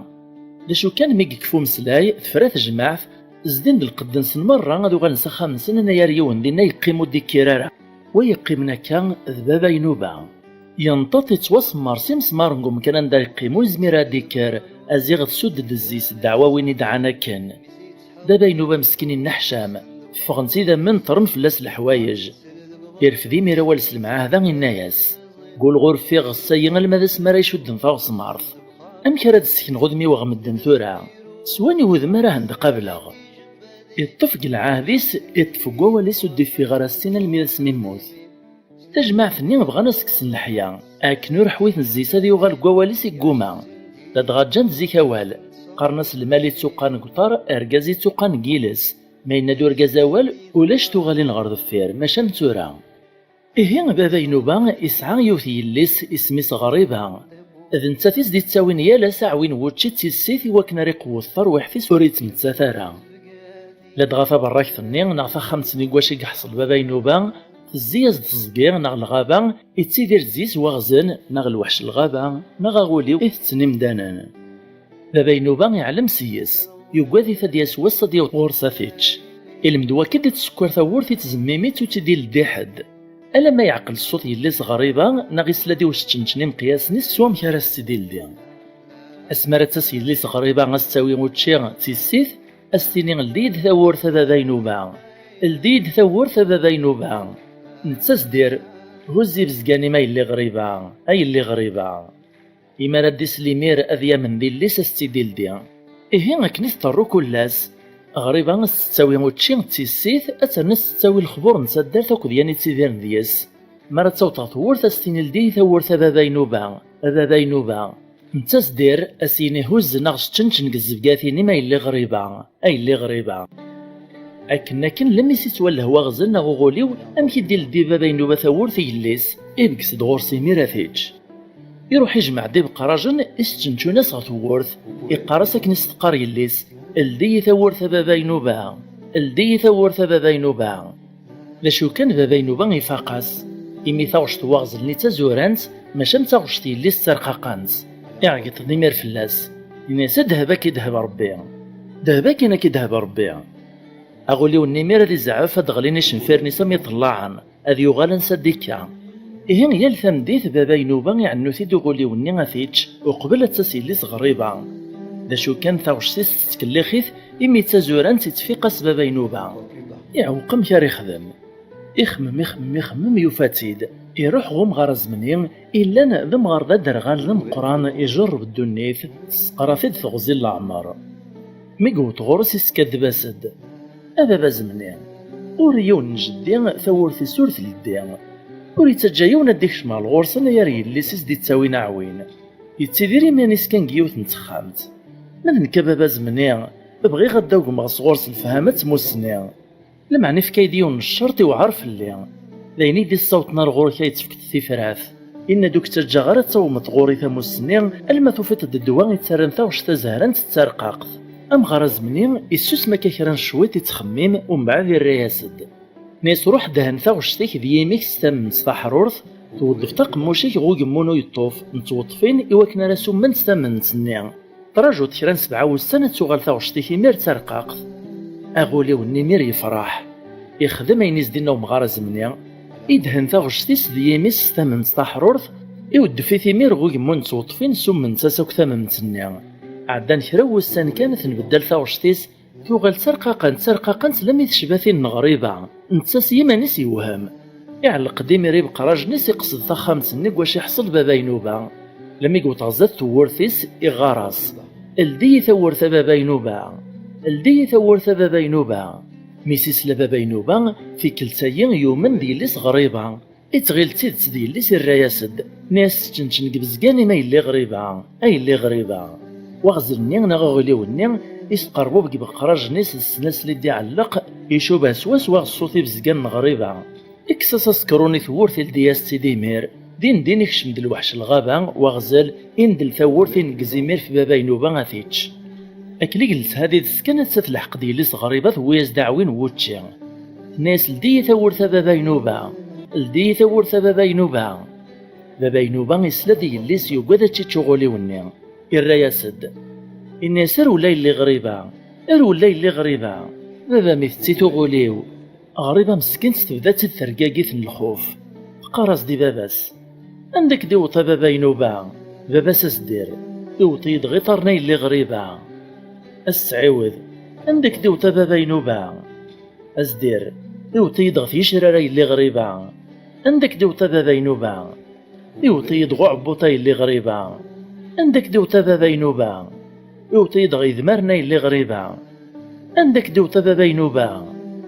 D acu kan, mi yekfa umeslay, tefra tejmaɛt, zdin-d lqedd-nsen merra, ad uɣalen s axxam-nsen, anagar yiwen dinna yeqqim ur d-ikkir ara. Wa yeqqimen akka d Baba Inuba. Yenṭeṭ, ittwasemmer s imesmaren deg umkan anda yeqqim, ur yezmir ad d-ikker, aziɣ tsudd-d zzi-s ddeɛwawin i dɛan akken. Baba Inuba meskin inneḥcam, ffɣen-t idammen, ṭṭren fell-as leḥwayeǧ. Irfed imir awal s lemɛahda, inna-yas: "Gul ɣur ffiɣ ɣes-ayi alma d asmi ara icudden taɣesmart. Amek ara d-ssekneɣ udem-iw ɣer medden tura? S wani wudem ara hen-d-qableɣ?" Iṭṭef deg lɛahd-is, iṭṭef deg wawal-is, ur d-iffiɣ ara ssin almi d asmi yemmut. Tajmaɛt-nni bɣan ad s-kksen leḥya, akken ur ḥwiten zzi-s ad yuɣal deg wawal-is, igguma. Ladɣa ǧǧan-d zik awal, qqaren-as: "Lmal ittuqqan deg uṭar, argaz ittuqqan deg yiles." Ma yenna-d urgaz awal, ulac tuɣalin ɣer deffir, maca am tura. Ihi, Baba Inuba isɛa yiwet yelli-s, isem-is Ɣriba. D nettat i s-d-ittawin yal ass aɛwin n wučči d tissit i wakken ara iqewwet tarwiḥt-is ur yettmettat ara. Ladɣa taberrakt-nni neɣ taxxamt-nni deg wacu i yeḥṣel Baba Inuba, tezzi-yas-d teẓgi neɣ lɣaba, ittidir zzi-s waɣzen neɣ lweḥc n lɣaba neɣ aɣuliw itetten imdanen. Baba Inuba iɛlem seg-s, yugad-it ad d-yas wass ad yaweḍ ɣur-s ad t-ičč. Ilmend wakk-d ittsekkar tawwurt, ittzemmim-itt, ur tt-id-ileddi ḥedd. Alamma yeɛqel ṣṣut yelli-s Ɣriba, neɣ isla-d i useččenčen imeqyasen-is s wamek ara s-tt-id-ildi. Asmi ara d-tas yelli-s Ɣriba ad s-tawi učči d tissit, ad s-tini: "Ldi-yi-d tawwurt a Baba Inuba! Ldi-yi-d tawwurt a Baba Inuba!" Netta s-d-irr: "Huzz ibezgan-im a yelli Ɣriba, a yelli Ɣriba!" Imi ara d-isel imir ad yamen d illi-s ad s-tt-id-ildi. Ihi akken i tḍerru kul ass. Ɣriba ad s-tettawi učči d tissit, ad terna s-tettawi lexbur n taddart akked yan ittidiren deg-s. Mi ara d-taweḍ ɣer tewwurt ad s-tini: "Ldi-yi tawwurt a Baba Inuba, a Baba Inuba!" Netta s-d-irr, ad s-yini: "Huzz neɣ seččenčen deg zzebgat-inim a yelli Ɣriba, a yelli Ɣriba!" Akken akken, lemmi s-ittwalleh waɣzen neɣ uɣuliw, amek i d-ileddi Baba Inuba tawwurt i yelli-s, ibges-d ɣur-s imir ad t-ičč. Iruḥ ijmeɛ-d ibeqrajen, iseččenčun-as ɣer tewwurt, iqqar-as akken i s-teqqar yelli-s: "Ldi-yi tawwurt a Baba Inuba! Ldi-yi tawwurt a Baba Inuba!" D acu kan, Baba Inuba ifaq-as, imi taɣect n waɣzen-nni d tazurant, maca am taɣect n yelli-s d tarqaqant. Iɛeggeḍ-d imir fell-as, yenna-yas: "A ddheb ad k-idheb Ṛebbi! Ddheb akin ad k-idheb Ṛebbi!" Aɣuliw-nni imir ad izeɛɛef, ad d-ɣlin icenfiren-is am iṭellaɛen, ad yuɣal ansa d-ikka. Ihi yal tameddit Baba Inuba iɛennu-t-id uɣuliw-nni ad t-ičč, uqbel ad tas yelli-s Ɣriba. D acu kan, taɣect-is tettkellix-it, imi d tazurant ittfiq-as Baba Inuba. Iɛewweq amek ara ixdem. Ixemmem, ixemmem, ixemmem, yufa-tt-id. Iruḥ ɣer umɣar azemni, illan d amɣar d aderɣal d ameqqran, ijerreb ddunit, tesseqra-t-id teɣzi n leɛmer. Mi yewweḍ ɣur-s, iskaddeb-as-d: "A baba azemni, ur yiwen n jeddi tawwurt-is ur tleddi. Ur yettaǧǧa yiwen ad d-ikcem ɣer ɣur-sen ay ar yelli-s i s-d-ittawin aɛwin. Yettidir iman-is kan deg yiwet n texxamt. Ma d nekk a baba Zemni, bɣiɣ ad d-agmeɣ sɣur-s lefhama d tmussni. Lameɛna ifka-yi-d yiwen n ccerṭ iwɛer fell-i. D ayen i d-issawṭen ar ɣur-k ay d-tefkeḍ tifrat. Inna-d ur k-ttaǧǧaɣ ara ad tawmeḍ ɣur-i tamussni alma tufiḍ-d ddwa ittarran taɣect tazehrant d tarqaqt. Amɣar azemni issusem akka kra n cwiṭ ittxemmim, umbeɛd irra-yas-d: Nni-as ruḥ dhen taɣect-ik d yimi-k s tamment taḥrurt, tweddfeḍ aqemmuc-ik ɣer ugemmun u yeṭṭuf n tweṭṭfin iwakken ara summent tamment-nni. Trajuḍ kra n sebɛa wussan ad tuɣal taɣect-ik imir d tarqaqt. Aɣuliw-nni imir yefreḥ. Ixdem ayen i s-d-inna umɣar azemni. Idhen taɣect-is d yimi-s s tamment taḥrurt, iweddef-it imir ɣer ugemmun n tweṭṭfin summent-as akk tamment-nni. Ɛeddan kra n wussan kan tenbeddal taɣect-is, tuɣal d tarqaqant, d tarqaqant lammi tecba tin n Ɣriba. Netta s yiman-is yewhem. Iɛelleq-d imir ibeqrajen-is, iqsed taxxamt-nni deg wacu iḥṣel baba Inuba. Lammi yewweḍ ɣer zdat tewwurt-is, iɣɣar-as: Ldi-yi tawwurt a baba Inuba! Ldi-yi tawwurt a baba Inuba! Mi s-isla baba Inuba, tikkelt-agi yumen d yelli-s Ɣriba. Ittɣil d tidet d yelli-s, irra-yas-d, nni-as: Teččenčen deg Bezgan-im a yelli Ɣriba, a yelli Ɣriba. Waɣzel-nni neɣ aɣiliw-nni isqerbub deg ibeqrajen-is d ssnasel i d-iɛelleq, icubeh swaswa ɣer ṣṣut ibezgan n Ɣriba. Ikkes-as asekṛun i tewwurt, ildi-yas-tt-id imir. Din din ikcem-d lweḥc n lɣaba, waɣzel, indel tawwurt, ineggez imir f baba Inuba ad t-ičč. Akken i yelsa ad ides kan, atta telḥeq-d yelli-s Ɣriba, tewwi-yas-d aɛwin n wučči. Tenna-yas: Ldi-yi tawwurt a baba Inuba! Ldi-yi tawwurt a baba Inuba! Baba Inuba isla-d i yelli-s, yugad ad tt-ičč uɣuliw-nni. Irra-yas-d, inna-yas: Rwel a yelli Ɣriba! Rwel a yelli Ɣriba! Baba-m itett-it uɣuliw! Ɣriba meskint tebda-tt-id tergagit n lxuf. Teqqar-as-d i baba-s: Anda k-d-iwweḍ a baba Inuba? Baba-s: Azdir, iwweḍ-iyi-d ɣiṭar n a yelli Ɣriba. As-tɛiwed: Anda k-d-iwweḍ a baba Inuba? Azdir, iwweḍ-iyi-d ɣef yicrar a yelli Ɣriba. Anda k-d-iwweḍ a baba Inuba? Iwweḍ-iyi-d ɣer uɛebbuḍ a yelli Ɣriba. Anda k-d-iwweḍ a baba Inuba? Iwweḍ-iyi-d ɣer yedmaren a yelli Ɣriba. Anda k-d-iwweḍ a baba Inuba?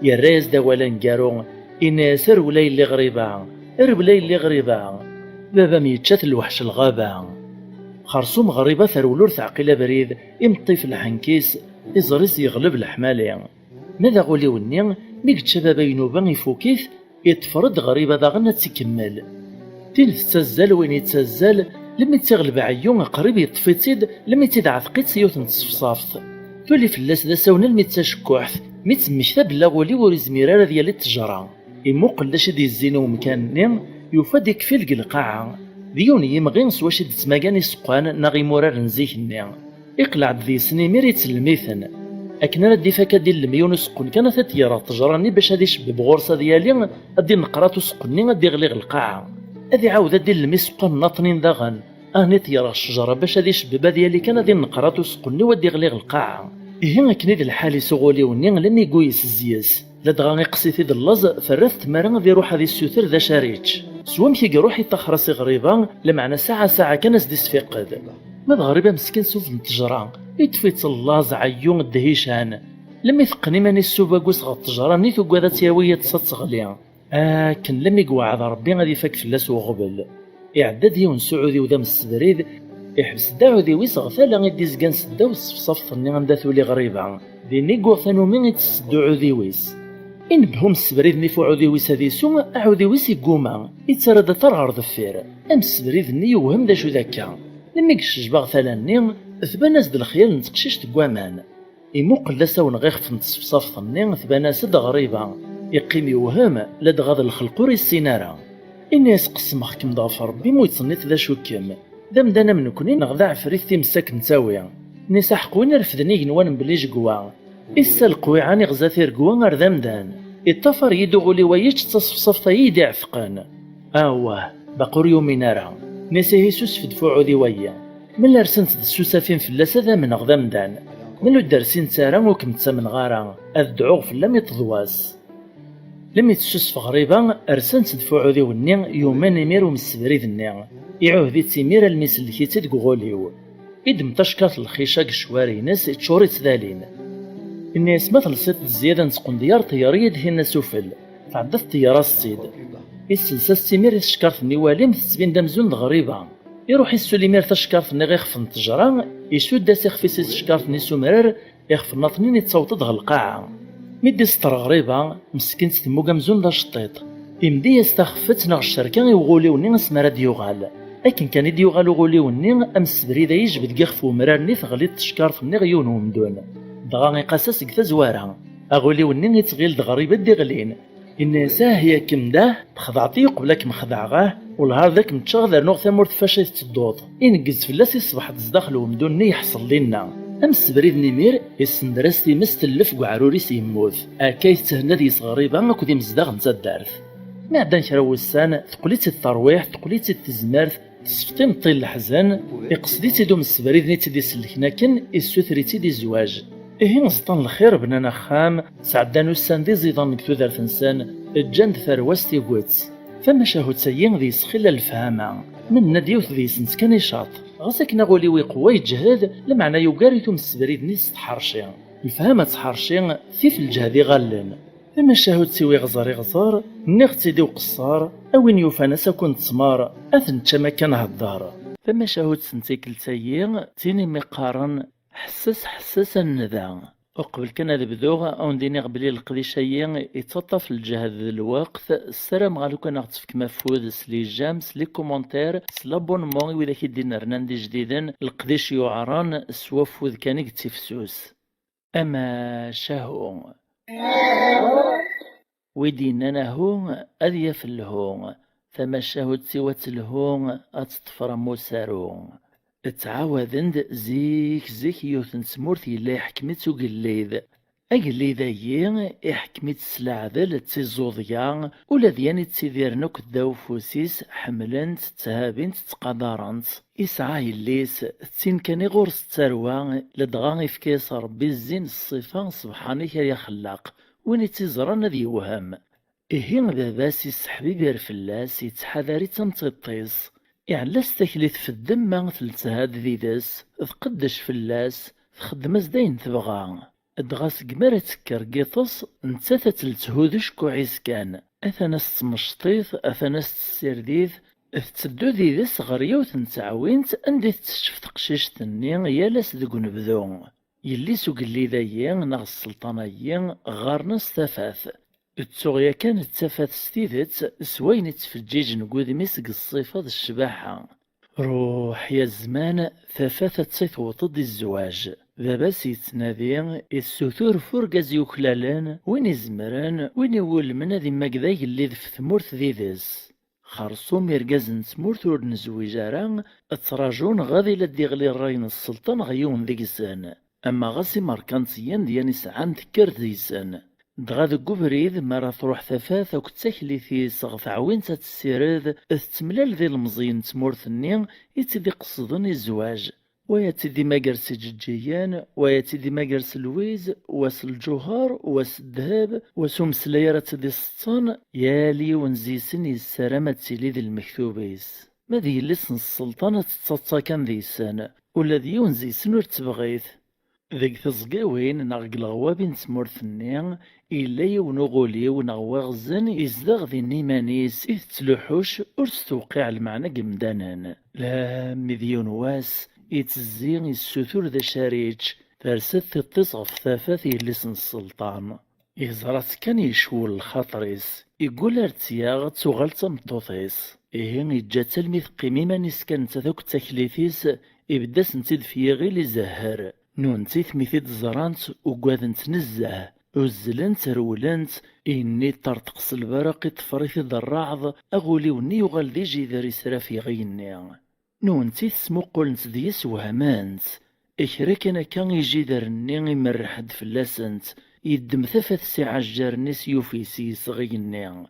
Yerra-yas-d awal aneggaru, inna-yas: Rwel a yelli Ɣriba, rwel a yelli Ɣriba! Baba-m yečča-t lweḥc n lɣaba. Xersum Ɣriba terwel ur teɛqil abrid, imeṭṭi f lḥenk-is, iẓri-s yeɣleb leḥmali. Ma d aɣuliw-nni, mi yečča baba Inuba ifuk-it, iṭṭfer-d Ɣriba daɣen ad tt-ikemmel. Tin tettazzal, win yettazzal, lemmi tt-iɣleb ɛeyyu, qrib yeṭṭef-itt-id, lemmi tt-id-ɛteq-itt yiwet n tsefṣaft. Tuli fell-as d asawen almi d tacekkuḥt, mi tt-temmekta belli aɣuliw ur izmir ara ad yali ṭṭejra. Imuqel d acu i d-yezzin i umkan-nni, yufa-d ikfil deg lqaɛa. D yiwen n yimɣi s wacu i d-ttmagan iseqqan neɣ imurar n zik-nni. Iqleɛ-d deg-sen imir, ittellem-iten. Akken ara d-ifak ad d-illem yiwen useqqen kan, ad t-id-yerr ṭṭejra-nni bac ad icebbeb ɣur-s ad yali, ad d-inneqrat useqqen-nni, ad d-iɣli ɣer lqaɛa. Ad iɛawed ad d-illem iseqqanen aṭnin daɣen, ad ten-id-yerr ccejra bac ad icebbeb ad yali kan ad inneqrat useqqen-nni, ad d-iɣli ɣer lqaɛa. Ihi akken i d lḥal-is uɣuliw-nni, lammi yuyes zzi-s. Ladɣa iqqes-it-id llaẓ, terra-t tmara ad iruḥ ad issuter d acu ara yečč. S wamek i iruḥ iṭaxer-as i Ɣriba, lameɛna saɛa saɛa kan as-d-isfiqqed. Ma d Ɣriba meskin s ufed n ttejra, iṭṭef-itt llaẓ, ɛeyyu, ddehican. Lemmi teqqen iman-is s ubagus ɣer ttejra-nni, tugad ad tt-yawi yiṭes ad teɣli. Akken lemmi iweɛɛed Rebbi ad ifak fell-as uɣbel. Iɛedda-d yiwen s uɛudiw d amsebrid, iḥbes-d aɛudiw-is ɣer tala i d-izgan seddaw tsefṣaft-nni anda tuli Ɣriba. Din i yuɣ tanumi ittess-d uɛudiw-is. Inebhu umsebrid-nni f uɛudiw-is ad isu, aɛudiw-is igguma, ittarra-d aṭar ɣer deffir. Amsebrid-nni yewhem d acu d akka. Lemmi yecceǧba ɣer tala-nni, tban-as-d lexyal n teqcict deg waman. Imuqel d asawen ɣer ixef n tsefṣaft-nni, tban-as-d Ɣriba. Iqqim yewhem, ladɣa d lxelq ur issin ara. Inna-yas: Qesmeɣ-kem-d ɣef Rebbi, mu yettẓenniṭ d acu-kem. D amdan am nekni neɣ d aɛefrit times ad kem-tawi? Nni-as: Aḥeqq win irefden igenwan mebla ijegwa. Issa lqwiɛa niɣ zdat iregwa ar d amdan. Iṭṭafar-iyi-d uɣuli wa yečč d tasefṣaft-ayi i d-iɛetqen. Awah, baqi ur yumin ara. Nni-as: Ihi susef-d f uɛudiw-ayi. Ma la rsent tsusafin fell-as ad amneɣ d amdan. Ma la ur d-rsint ara ur kem-ttamneɣ ara. Ad dɛuɣ fell-am iṭ d wass. Lemmi tessusef Ɣriba, rsent-d f uɛudiw-nni, yumen imir umsebrid-nni. Iɛuhed-itt imir almi isellek-itt-id deg uɣuliw. Iddem tacekkart n lxica deg ccwari-ines, iččur-itt d alin. Inna-yas: Ma telsiḍ-d zzyada n tqendyar, ṭeyyer-iyi-d tinna sufell. Tɛedda tṭeyyer-as-tt-id. Isels-as-tt imir i tcekkart-nni walim, tettbin-d amzun d Ɣriba. Iruḥ issuli imir tacekkart-nni ixef n ttejra, isudd-as ixef-is i tcekkart-nni s umrar, ixef-nnaṭnin ittaweḍ-d ɣer lqaɛa. Mi d-iseṭṭer Ɣriba, meskint temmug amzun d aceṭṭiṭ. Imdi-yas taxfet neɣ ccerka i uɣuliw-nni asmi ara d-yuɣal. Akken kan i d-yuɣal uɣuliw-nni, amsebrid-a yejbed deg ixef umrar-nni, teɣli-d tcekkart-nni ɣer yiwen wemdun. Dɣa iqas-as deg tazwara. Aɣuliw-nni ittɣil d Ɣriba i d-iɣlin. Inna-yas: "Ah, yakem dah, txedɛeḍ-iyi uqbel ad kem-xedɛeɣ, ah, wellah ar d ad kem-ččeɣ ad rnuɣ tamurt fac i tettedduḍ." Ineggez fell-as, iṣbeḥ-d zdaxel wemdun-nni yeḥṣel dinna. Amsebrid n imir, isender-as times tellef deg uɛrur-is yemmut. Akka i tetthenna deg-s Ɣriba akked imezdaɣ n taddart. Mi ɛeddan kra n wussan, teqqel-itt-id terwiḥt, teqqel-itt-id tezmert, tesfeḍ imeṭṭi n leḥzen, iqsed-itt-id umsebrid-nni i tt-id-isellken akken, issuter-itt-id i zzwaǧ. Ihi, ẓeṭṭen lxir, bnan axxam, sɛeddan ussan d iẓidan deg tudert-nsen, ǧǧan-d tarwa s tiget. Tamacahut-agi deg-s xilla lefhama, nenna-d yiwet deg-sent kan icaṭ. Ɣas akken aɣuliw iqewwa yeǧhed, lameɛna yugar-it umsebrid-nni s tḥerci. Lefhama d tḥerci, tif lǧehd iɣallen. Tamacahut-iw iɣẓer iɣẓer, nniɣ-tt-id i uqeṣṣer, a win yufan ass akk n ttmer, ad t-nečč am akka nhedder. Tamacahut n tikkelt-agi, d tin imi qqaren: "Ḥesses, ḥesses a nnda." Uqbel kan ad bduɣ, ad wen-d-iniɣ belli leqdic-agi yettaṭṭaf lǧehd d lweqt. Ssarameɣ lukan ad ɣ-tefkem afud s les j'aime, s les commentaires, s l'abonnement i widak i d-inernan d ijdiden, leqdic yuɛren, s wafud kan i yettifsus. Amacahu. Wi d-yennan ahu, ad yaf lhu. Tamacahut-iw ad telhu, ad teṭṭef ram usaru. Ttɛawaden-d zik, zik yiwet n tmurt yella iḥkem-itt ugellid. Agellid-agi iḥkem-itt s leɛdel d tiẓuḍya, ula d yan ittidiren akk ddaw ufus-is ḥemmlen-t, tthabin-t, ttqadaren-t. Isɛa yelli-s, d tin kan i ɣur-s ttarwa, ladɣa ifka-yas Ṛebbi zzin s ṣṣifa ṣebḥan-ik ay axellaq, win i tt-iẓran ad yewhem. Ihi baba-s isseḥbibir fell-as, yettḥadar-itt am tiṭ-is. Iɛella-s taklit f ddemma, teltha-d did-s, tqeddec fell-as, txeddem-as-d ayen tebɣa. Dɣa segmi ara tekker n yiṭes, nettat ad tt-lethu d ucekkuɛ-is kan. Atan-as tettmecṭit, atan-as tessirdit, tetteddu did-s ɣer yiwet n teɛwint anda i tetteccef teqcict-nni yal ass deg unebdu. Yelli-s ugellid-agi neɣ sselṭan-agi ɣɣaren-as Tafat. Ttuɣ yakan d Tafat s tidet, s wayen ittfeǧǧiǧen deg wudem-is deg ṣṣifa d ccbaḥa. Ruḥ ya zzman, Tafat atta tewweḍ-d i zzwaǧ. Baba-s yettnadi, issutur f urgaz yuklalen, win izemren, win iwulmen ad immaged agellid f tmurt did-s. Xersum irgazen n tmurt ur nezwiǧ ara, ttrajun ɣad ila d-iɣli ṛṛay n sselṭan ɣer yiwen deg-sen. Ama ɣas imerkantiyen d yan isɛan tekker deg-sen. Dɣa deg ubrid, mi ara truḥ Tafat akked taklit-is ɣer teɛwint ad tessired, tettemlal d ilemẓiyen n tmurt-nni i tt-id-iqesden i zzwaǧ. Wa ad tt-id-imager s iǧeǧǧigen, wa ad tt-id-imager s lwiz, wa s lǧuher, wa s ddheb, wa s umeslay ara tt-id-iseṭṭen, yal yiwen deg-sen yessaram ad tili di lmektub-is. Ma d yelli-s n sselṭan ad tettaḍsa kan deg-sen, ula d yiwen deg-sen ur tt-tebɣit. Deg teẓgiwin neɣ deg leɣwabi n tmurt-nni, yella yiwen uɣuliw neɣ waɣzen izdeɣ din iman-is, itett luḥuc, ur s-tewqiɛ lmeɛna deg yemdanen. Lammi d yiwen wass, ittezzi, issutur d acu ara yečč, ters-d tiṭ-is ɣef Tafat yelli-s n sselṭan. Yeẓra-tt kan yecwel lxaṭer-is, iggul ar tt-yaɣ, tuɣal d tameṭṭut-is. Ihi, yeǧǧa-tt almi teqqim iman-is kan nettat akked taklit-is, ibedd-asent-id f yiɣil izehher. Nunti tmi t-id-ẓrant, ugadent nezzeh, uzzlent, rewlent, inni ṭṭerṭeq s lbaraq, iṭṭfer-it-id rreɛḍ, aɣuliw-nni yuɣal d ijider, israf yiɣi-nni. Nunti tesmuqulent deg-s, wehment. Kra kan akka, ijider-nni imerreḥ-d fell-asent, yeddem Tafat s iɛejjaren-is, yufi-s yes-s iɣi-nni.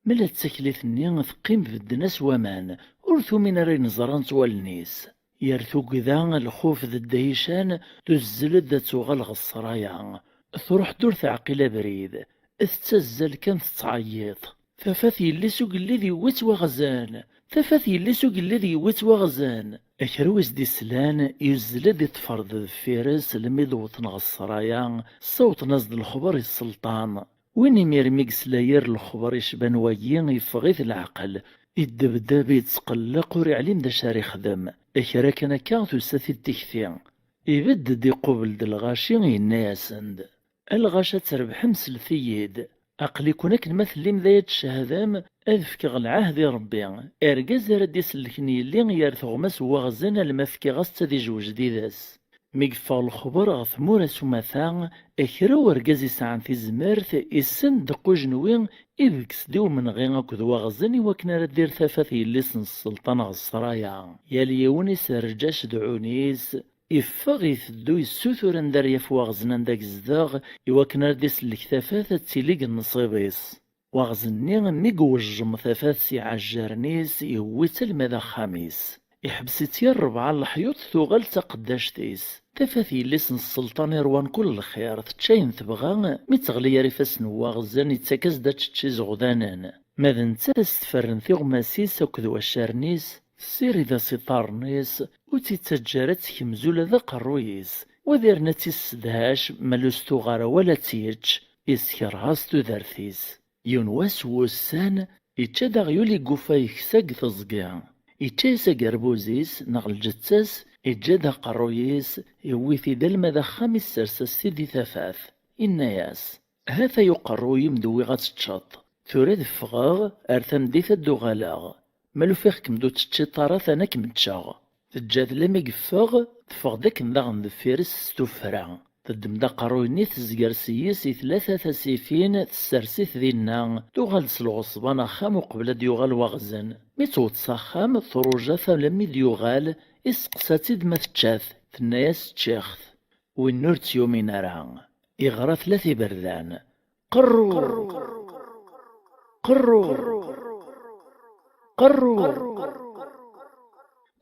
Mela d taklit-nni teqqim bedden-as waman, ur tumin ara ayen ẓrant wallen-is. Yer tugda, lxuf d ddhican, tuzzel-d ad tuɣal ɣer ṣṣraya. Truḥ-d ur teɛqil abrid. Tettazzal kan tettɛeyyiḍ. Tafat yelli-s ugellid yewwi-tt waɣzen! Tafat yelli-s ugellid yewwi-tt waɣzen! Kra wis d-islan, yuzzel-d iṭṭfer-d deffir-s, almi d-wwḍen ɣer ṣṣraya, ssawḍen-as-d lexber i sselṭan. Win imir mi yesla yir lexber icban wagi, yeffeɣ-it leɛqel, iddebdeb, yettqelleq, ur iɛlim d acu ara ixdem. Kra kan akka tusa-t-id tikti. Ibedd-d, iqubel-d lɣaci, yenna-yasen-d: "A lɣaci, ad trebḥem, slet-iyi-d. Aql-iken akken ma tellim d aya tcehdem, ad fkeɣ lɛahd i Rebbi. Argaz ara d-isellken yelli yer tuɣmas n waɣzen alma fkiɣ-as-tt ad ijwej d ides." Mi yeffeɣ lexber ɣer tmura s umata, kra urgaz yesɛan tizmert, issen-d ddeqq ujenwi, ibges-d i umenɣi akked waɣzen i wakken ara d-ir tafat yelli-s n sselṭan ɣer ṣṣraya. Yal yiwen iserreǧ acedɛun-is, iffeɣ iteddu yessutur anda ara yaf waɣzen anda yezdeɣ, i wakken ara d-isellek tafat ad tili deg nnṣib-is. Waɣzen-nni mi iwejjem tafat s iɛejjaren-is, yewwi-tt alma d axxam-is. Iḥbes-itt yir rebɛa n leḥyuṭ, tuɣal d taqeddact-is. Tafat yelli-s n sselṭan iṛwan kul lxir, tečča ayen tebɣa, mi teɣli ar ifassen n waɣzen, ittak-as-d ad tečč izeɣdanen. Ma d nettat, as-tferren tiɣmas-is akked waccaren-is, tessirid-as iḍarren-is, ur tt-ittaǧǧa ara ad tekmez ula d aqerruy-is. Wa d irna ad tt-issedhac, ma ur s-tuɣ ara wala ad tt-yečč, iskerh-as tudert-is. Yiwen wass n wussan, ičča-d aɣyul, iguffa yeksa deg teẓgi. Ičča-yas agerbuz-is neɣ lǧetta-s, iǧǧa-d aqerruy-is, iwwi-t-id alma d axxam, issers-as-t-id i tafat. Inna-yas: "Hat ay uqerruy-im d-wwiɣ ad teččeḍ. Tura ad ffɣeɣ, ar tameddit ad d-uɣaleɣ. Ma lufiɣ-kem-d ur teččiḍ ara, atan ad kem-ččeɣ." Teǧǧa-t lammi yeffeɣ, teffeɣ-d akken daɣen deffir-s s tuffra. Teddem-d aqerruy-nni, tezger s-yes i tlata tasifin, tessers-it dinna, tuɣal-d s lɣeṣban axxam uqbel ad d-yuɣal waɣzen. Mi tt-tewweḍ s axxam, truja-t alammi d-yuɣal, isteqsa-tt-id ma tečča-t, tenna-yas: "Ččiɣ-t." Win ur tt-yumin ara, iɣra tlata iberdan: "Qerru! Qerru! Qerru!"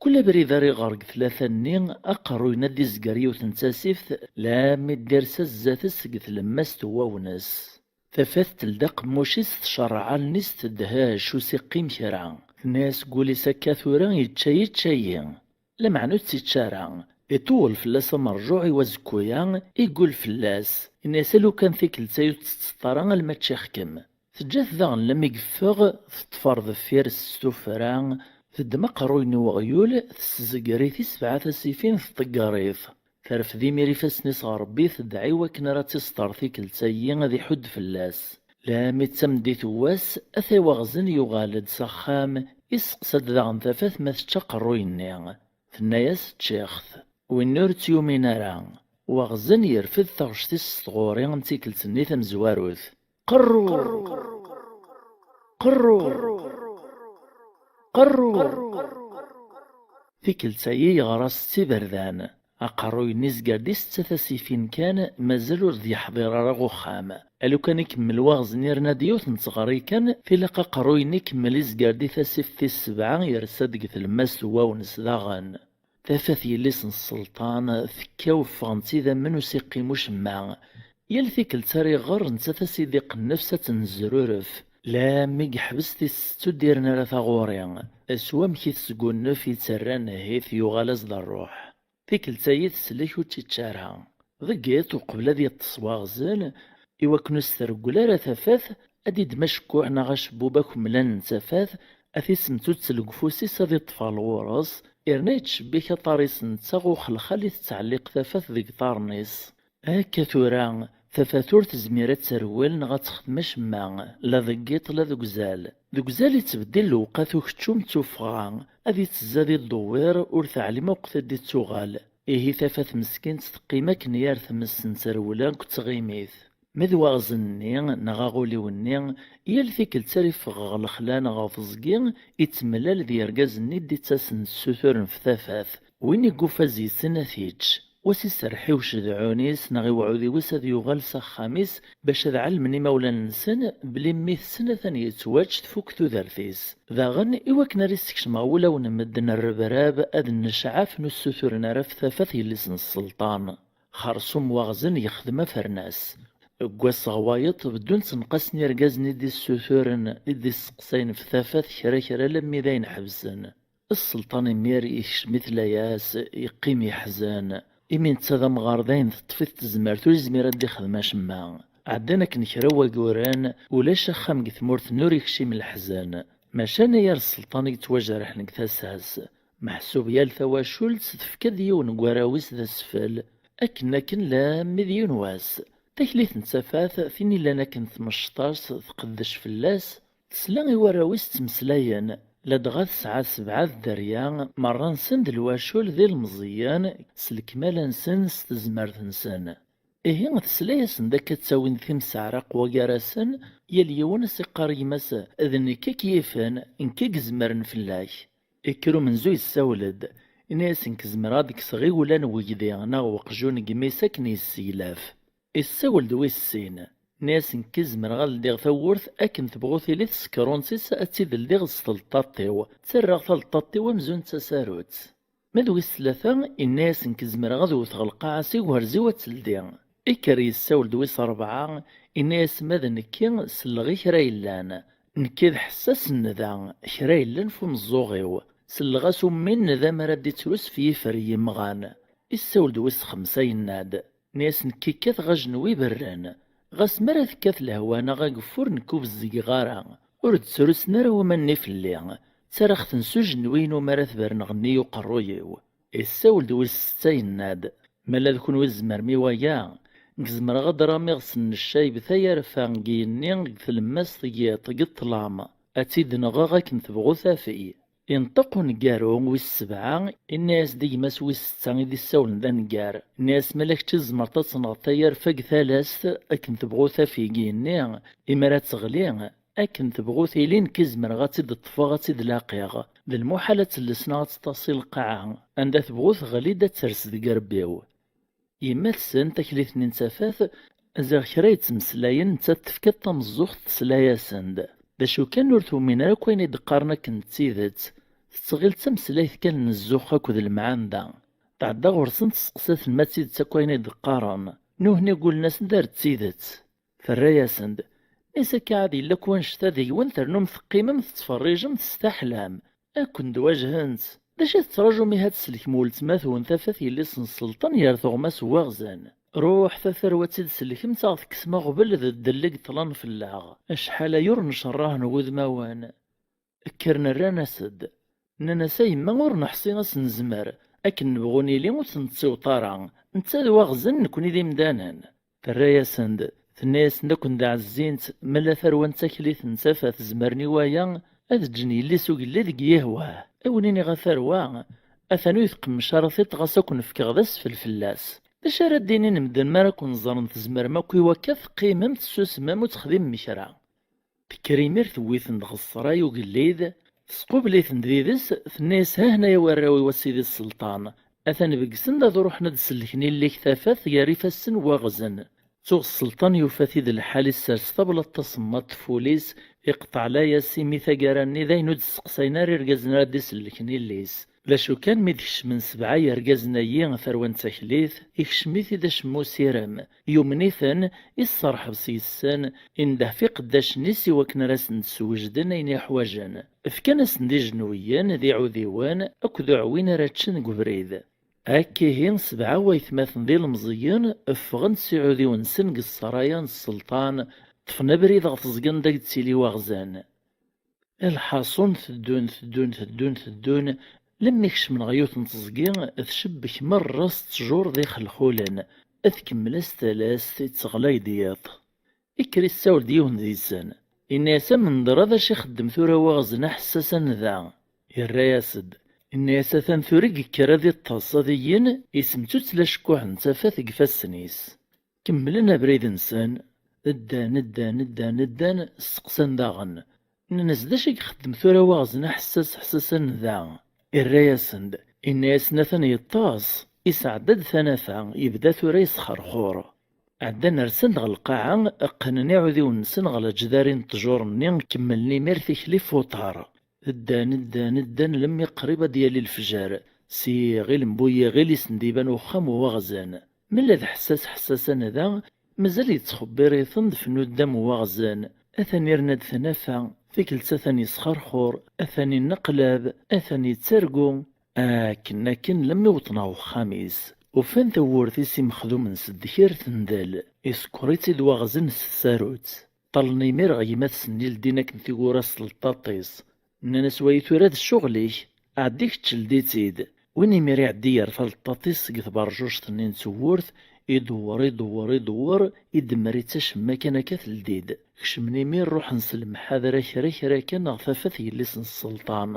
Kul abrid ara iɣer deg tlata-nni, aqerruy-nni ad d-izger yiwet n tasift, lammi d-ires zdat-s deg tlemmast n wawnes. Tafat teldi aqemmuc-is, tcerreɛ allen-is, tedhec, ur s-iqqim kra. Tenna-yas deg wul-is: "Akka tura, yečča-yi, yečča-yi." Lameɛna ur tt-ičči ara. Iṭewwel fell-as amerjuɛ i wazekku-ya, iggul fell-as. Yenna-yas: "A lukan tikkelt-a ur tettetteḍ ara alma ččiɣ-kem." Teǧǧa-t daɣen lammi yeffeɣ, teṭṭef ar deffir-s s tuffra, teddem aqerruy-nni n weɣyul, tessezger-it i sebɛa tasifin, tṭegger-it. Terfed imir ifassen-is ɣer Rebbi, tedɛa i wakken ara tt-iṣter tikkelt-ayi ad iḥudd fell-as. Lammi d tameddit n wass, atay waɣzen yuɣal-d s axxam, isteqsa-d daɣen tafat ma tečča aqerruy-nni. Tenna-yas: "Ččiɣ-t." Win ur tt-yumin ara, waɣzen yerfed taɣect-is s tɣuri n tikkelt-nni tamezwarut: "Qerru! Qerru! Qerru!" Tikkelt-ayi yeɣra-s s iberdan. Aqerruy-nni izger-d i setta tasifin kan, mazal ur d-yeḥḍir ara ɣer uxxam. A lukan ikemmel waɣzen, irna-d yiwet n teɣri kan, tilaq aqerruy-nni ikemmel izger-d i tasift tis sebɛa, yersa deg tlemmast n wawnes daɣen. Tafat yelli-s n sselṭan tekkaw, ffɣent idammen, ur s-iqqim ucemma. Yal tikkelt ara iɣer, nettat a s-id-iqqen nnefs ad tenzeruref. Lammi yeḥbes tis setta ur d-irni ara taɣuri. S wamek i tesgunnef, yetterra nnehit, yuɣal-as-d rruḥ. Tikkelt-ayi teslek ur tt-ičči ara. Deg yiḍ, uqbel ad yeṭṭes waɣzen, i wakken ur s-treggel ara tafat, ad d-iddem acekkuḥ neɣ acebbub akemlan n tafat, ad t-isemmet uttel deg ufus-is, ad iṭṭef ɣer lɣur-s, irna yettcebbik aṭar-is netta ɣer uxelxal i tettɛelliq tafat deg iṭarren-is. Akka tura, tafat ur tezmir ad terwel neɣ ad texdem acemma, la deg yiḍ la deg uzal. Deg uzal ittbeddil lewqat ukeččum d tuffɣa, ad ittezzi ad iddewwir, ur teɛlim akk ad d-ittuɣal. Ihi tafat meskint teqqim akken yir tmes n trewla akked tɣimit. Ma d waɣzen-nni neɣ aɣuliw-nni, yal tikkelt ara iffeɣ ɣer lexla neɣ ɣer teẓgi, ittemlal d yergazen-nni d-ittasen d ssutur n tafat. Win i yufan yis-sen ad t-yečč. Wa s iserreḥ i ucedɛun-is neɣ i uɛudiw-is ad yuɣal s axxam-is, bac ad ɛelmen imawlan-nsen belli mmi-tsen atan yettwačč, tfuk tudert-is. Daɣen, i wakken ara issekcem ɣer wulawen n medden rrebrab ad nnecɛafen ur ssuturen ara ɣef tafat yelli-s n sselṭan. Xersum waɣzen yexdem afernas. Deg wass ɣer wayeḍ, beddun ttenqasen irgazen i d-issuturen, i d-isseqsayen ɣef tafat kra kra, alammi d ayen ḥebsen. Sselṭan imir yekcem-it layas, yeqqim yeḥzen, imi netta d amɣar, dayen teṭṭef-it tezmert, ur yezmir ad d-ixdem acemma. Ɛeddan akken kra n waguren, ulac axxam deg tmurt-nni ur yekcim leḥzen. Maca anayer sselṭan i yettwajerḥen deg tasa-s. Meḥsub yal tawacult tefka-d yiwen n warraw-is d asfel, akken akken lammi d yiwen wass. Taklit n tafat, tin illan akken tmecṭaṣ, tqeddec fell-as, tesla i warraw-is ttmeslayen, ladɣa tesɛa sebɛa dderya, merra-nsen d lwacul d ilmeẓyen, s lekmal-nsen, s tezmert-nsen. Ihi tesla-yasen-d akka ttawin-d timseɛraq wagar-asen, yal yiwen as-iqqar gma-s: "D nekk i k-yifen, nekk i izemren fell-ak." Ikker umenzu yessawel-d, inna-yas: "Nekk zemreɣ ad d-kkseɣ iwlan n wegdi neɣ weqjun n gmi-s akken yesseglaf." Issawel-d wis sin, inna-yas: "Nekk i zemreɣ ad ldiɣ tawwurt akken tebɣu tili tsekrunt-is, ad tt-id-ldiɣ s tleṭṭaṭ-iw, ttarraɣ taleṭṭaṭ-iw amzun d tasarut." Ma d wis tlata, inna-yas: "Nekk zemreɣ ad wteɣ lqaɛa s igerz-iw ad teldi." Ikker yessawel-d wis rebɛa, inna-yas: "Ma d nekki, selleɣ i kra yellan. Nekki d ḥessas n nnda, kra yellan f umeẓẓuɣ-iw. Selleɣ-as ummi n nnda mi ara d-ittrus f yifer yimɣan." Issawel-d wis xemsa, yenna-d: "Nni-as nekki kkateɣ ajenwi iberren. Ɣas mi ara tekkat lehwa neɣ ageffur, nekk ur bezzigeɣ ara. Ur d-ttrusen ara waman-nni fell-i. Ttaraɣ-ten s ujenwi-inu mi ara tberneɣ nni uqerruy-iw." Issawel-d wis setta, yenna-d: "Ma ala d kunwi tzemrem i waya, nekk zemreɣ ad d-ramiɣ s nnecc ayeb tayerfa deg yigenni, deg tlemmast, deg yiṭ, deg ṭṭlam. Ad tt-id-nɣeɣ akken tebɣu tafyi." Inṭeq uneggaru wis sebɛa, inna-yas-d i gma-s wis setta i d-issawlen d aneggar. Inna-yas: "Ma ala kečč i tzemreḍ ad tenɣeḍ tayerfa deg talast akken tebɣu tafyi deg yigenni, imi ara teɣli, akken tebɣu tili, nekk i zemreɣ ad tt-id-ṭṭfeɣ, ad tt-id-laqiɣ. D lmuḥal ad telles neɣ ad teṭṭasi lqaɛa. Anda tebɣu teɣli-d, ad ters deg irebbi-w." Yemma-tsen, taklit-nni n tafat, ziɣ kra yettmeslayen, nettat tefka-d tameẓẓuɣt, tesla-yasen-d. D acu kan, ur tumin ara akk ayen i d-qqaren akken d tidet. Tettɣil d tameslayt kan n zzux akked lemɛanda. Tɛedda ɣur-sen, tesseqsa-ten ma d tidet akk ayen i d-qqaren. Nuhni ggulen-asen-d ar d tidet. Terra-yasen-d: "Nni-as akka ad yella akk wanect-a deg-wen, ternum teqqimem tettferrijem testaḥlam. Ad ken-d-wajhent. D acu i tettraǧum ihi ad tselkem weltma-twen tafat yelli-s n sselṭan ger tuɣmas n waɣzen? Ruḥet a tarwa ad tt-id-sellkemt, ad ɣ-tekksem aɣbel d ddel i yeṭṭlan fell-aɣ. Acḥal aya ur ncerrahen wudmawen." Kkren rran-as-d. Nnan-as: "A yemma, ur neḥṣi ad s-nezmer. Akken nebɣu nili ur t-nettiweṭ ara. Netta d waɣzen, nekkni d imdanen." Terra-yasen-d, tenna-yasen-d: "Ad ken-d-ɛezzint, ma la tarwa n taklit n tafat zemren i waya, ad ǧǧen yelli-s ugellid deg yihwah. Ad wen-iniɣ a tarwa, atan ur tqemmec ara tiṭ ɣas ad ken-fkeɣ d asfel fell-as. D acu ara d-inin medden mi ara ken-ẓren tzemrem akk i wakka, teqqimem tessusmem ur texdimem kra." Tekker imir tewwi-ten-d ɣer ṣṣray ugellid, tesqubel-iten-d did-s, tenna-yas: "Ha hna ya warraw-iw a sidi sselṭan, atan begsen-d ad ruḥen ad d-sellken illi-k tafat gar ifassen n waɣzen." Tuɣ sselṭan yufa-t-id lḥal, issers tablaḍt tasemmaḍt f wul-is, iqeṭṭeɛ layas imi taggara-nni d ayen ur d-steqsayen ara irgazen ara d-isellken illi-s. D acu kan, mi d-kecmen sebɛa yergazen-ayi tarwa n taklit, ikcem-it-id acemma usirem, yumen-iten, isserḥeb s yes-sen, indeh f iqeddacen-is i wakken ara sen-d-swejden ayen i ḥwajen. Fkan-asen-d ijenwiyen d iɛudiwen akked uɛwin ara ččen deg ubrid. Akka ihi, sebɛa waytmaten d ilemẓiyen ffɣen s iɛudiwen-nsen deg ssraya n sselṭan, ṭṭfen abrid ɣer teẓgi anda i yettili waɣzen. Lḥaṣun, teddun, teddun, teddun, teddun, lemmi kecmen ɣer yiwet n teẓgi tcebbek merra s ttjur d ixelxulen, tkemmel-as talast, itteɣlay-d yiḍ. Ikker issawel-d yiwen deg-sen, inna-yas: "Amenḍer-a d acu ixeddem tura waɣzen aḥessas anida?" Irra-yas-d, inna-yas: "Atan tura i yekker ad iṭṭes, ad igen, isemttuttla acekkuḥ n tafat deg ifassen-is." Kemmlen abrid-nsen, ddan, ddan, ddan, ddan, steqsan daɣen. Nnan-as: "D acu i ixeddem tura waɣzen aḥessas, ḥessas anida?" Irra-yasen-d, inna-yasen: "Atan yeṭṭes, isɛedda-d tanafa, yebda tura yesxerxur." Ɛeddan rsan-d ɣer lqaɛa, qqnen iɛudiwen-nsen ɣer lejdari n ttjur-nni, kemmlen imir tikli f uṭar. Ddan, ddan, ddan, lemmi qrib ad d-yali lefjer. S yiɣil n bu yiɣil i sen-d-iban uxxam n waɣzen. Mella d ḥessas, ḥessas anida, mazal yettxebbir-iten-d f nuddam n waɣzen. Atan irna-d tanafa, tikkelt atan yesxerxur, atan inneqlab, atan yettargu. Akken, akken, lemmi wwḍen ɣer uxxam-is, ufan tawwurt-is imexdumen s ddkir tendel. Isekkeṛ-itt-id waɣzen s tsarut. Ṭṭallen imir ɣer gma-tsen-nni ldin akken tiwwura s tleṭṭaṭ-is. Nnan-as: "Wayi tura d ccɣel-ik, ɛeddi kečč ldi-tt-id." Win imir iɛeddi yerfa leṭṭaṭ-is seg tberjuct-nni n tewwurt, idewwer, idewwer, idewwer, idemmer-itt acemma kan akka teldi-d. Kecmen imir ruḥen s lemḥadra kra kra kan ɣer tafat yelli-s n sselṭan.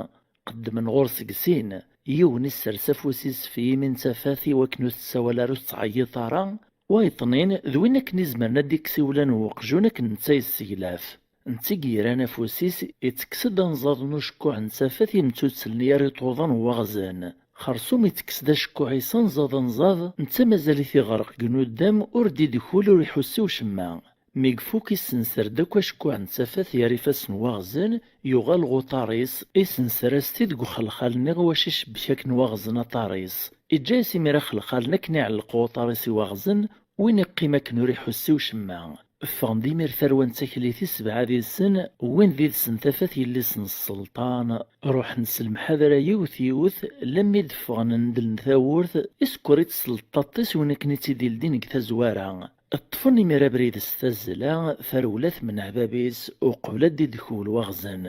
Qeddmen ɣur-s deg sin, yiwen issers afus-is f yimi n tafat i wakken ur tessawal ara, ur tettɛeyyiḍ ara, wayeḍnin d win akken izemren ad d-ikkes iwlan n weqjun akken netta yesseglaf. Netta i yerran afus-is, ittekkes-d anẓaḍ n ucekkuḥ n tafat imtuttel n yar iṭuḍan n waɣzen. Xersum ittekkes-d acekkuḥ-is anẓaḍ anẓaḍ, netta mazal-it iɣreq deg nuddam, ur d-idkul, ur iḥussi ucemma. Mi ifuk, issenser-d akk acekkuḥ n tafat gar ifassen n waɣzen, yuɣal ɣer uṭar-is, isenser-as-t-id deg uxelxal-nni i wacu icebbek akken waɣzen aṭar-is. Iǧǧa-yas imir axelxal-nni akken iɛelleq uṭar-is i waɣzen, win iqqim akken ur iḥussi ucemma. Ffɣen-d imir tarwa n taklit i sebɛa did-sen, wwin did-sen tafat yelli-s n sselṭan. Ruḥen s lemḥadra yiwet yiwet, lammi d-ffɣen ndel n tawwurt, isekkeṛ-itt s tleṭṭaṭ-is win akken i tt-id-ildin deg tazwara. Ṭṭfen imir abrid s tazzla, tarewla temneɛ bab-is uqbel ad d-idkul waɣzen.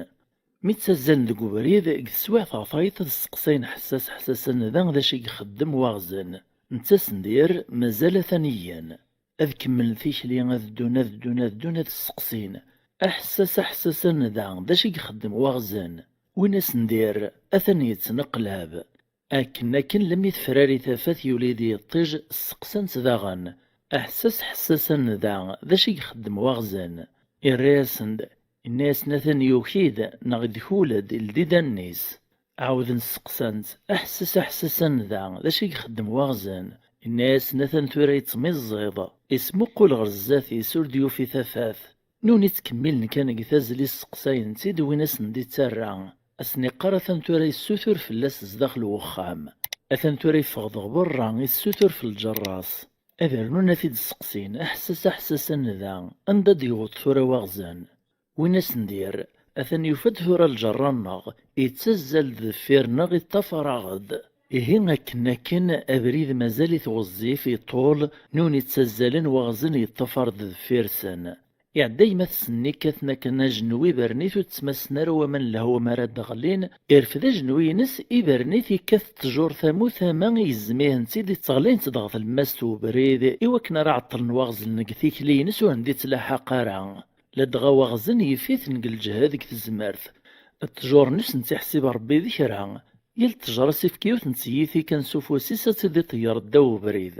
Mi ttazzalen deg ubrid, deg teswiɛt ɣer tayeḍ ad sseqsayen ḥessas ḥessas anida d acu i ixeddem waɣzen. Netta s ndir, mazal atan igen. Ad kemmlen tikli, ad ddun, ad ddun, ad ddun, ad sseqsin: "Aḥessas, aḥessas anida, d acu i ixeddem waɣzen?" Win as ndir, atan yettneqlab. Akken akken lammi tefrari tafat yuli-d yiṭij, sseqsan-t daɣen: "Aḥessas ḥessas anida, d acu i ixeddem waɣzen?" Irra-yasen-d, inna-yasen: "Atan yuki-d, neɣ idkul-d, ildi-d allen-is." Ɛawden sseqsan-t: "Aḥessas aḥessas anida, d acu i ixeddem waɣzen?" Inna-yasen: "Atan tura yettmiẓẓiḍ, ismuqul ɣer zdat-is, ur d-yufi tafat." Nuni ttkemmilen kan deg tazli sseqsayen-t-id win asen-d-ittarra. Asen-iqqar atan tura yessutur fell-as zdaxel n wexxam. Atan tura yeffeɣ-d ɣer berra, yessutur f lǧerra-s. Ad rnun ad t-id-sseqsin: "Aḥessas aḥessas anida, anda d-yewweḍ tura waɣzen?" Win asen-d-yerr, atan yufa-d tura lǧerra-nneɣ, yettazzal-d deffir-nneɣ, yeṭṭafar-aɣ-d. Ihi akken akken, abrid mazal-it ɣezzif, iṭul, nuni ttazzalen waɣzen yeṭṭafar-d deffir-sen. Iɛedda gma-tsen-nni kkaten akken ajenwi ibernit ur ttmassen ara waman n lehwa mi ara d-ɣlin, irfed ajenwi-ines ibernit, ikkat ttjur tamu tama, igzem-ihent-id, itteɣlayent-d ɣer tlemmast n ubrid i wakken ara ɛeṭṭlen waɣzen deg tikli-ines ur hen-d-ittlaḥaq ara. Ladɣa waɣzen yif-iten deg lǧehd, deg tezmert. Ttjur-nni ur sent-iḥsib Rebbi d kra. Yal ttejra s-ifk yiwet n tyita kan s ufus-is ad tt-id-iṭeyyer ddaw ubrid.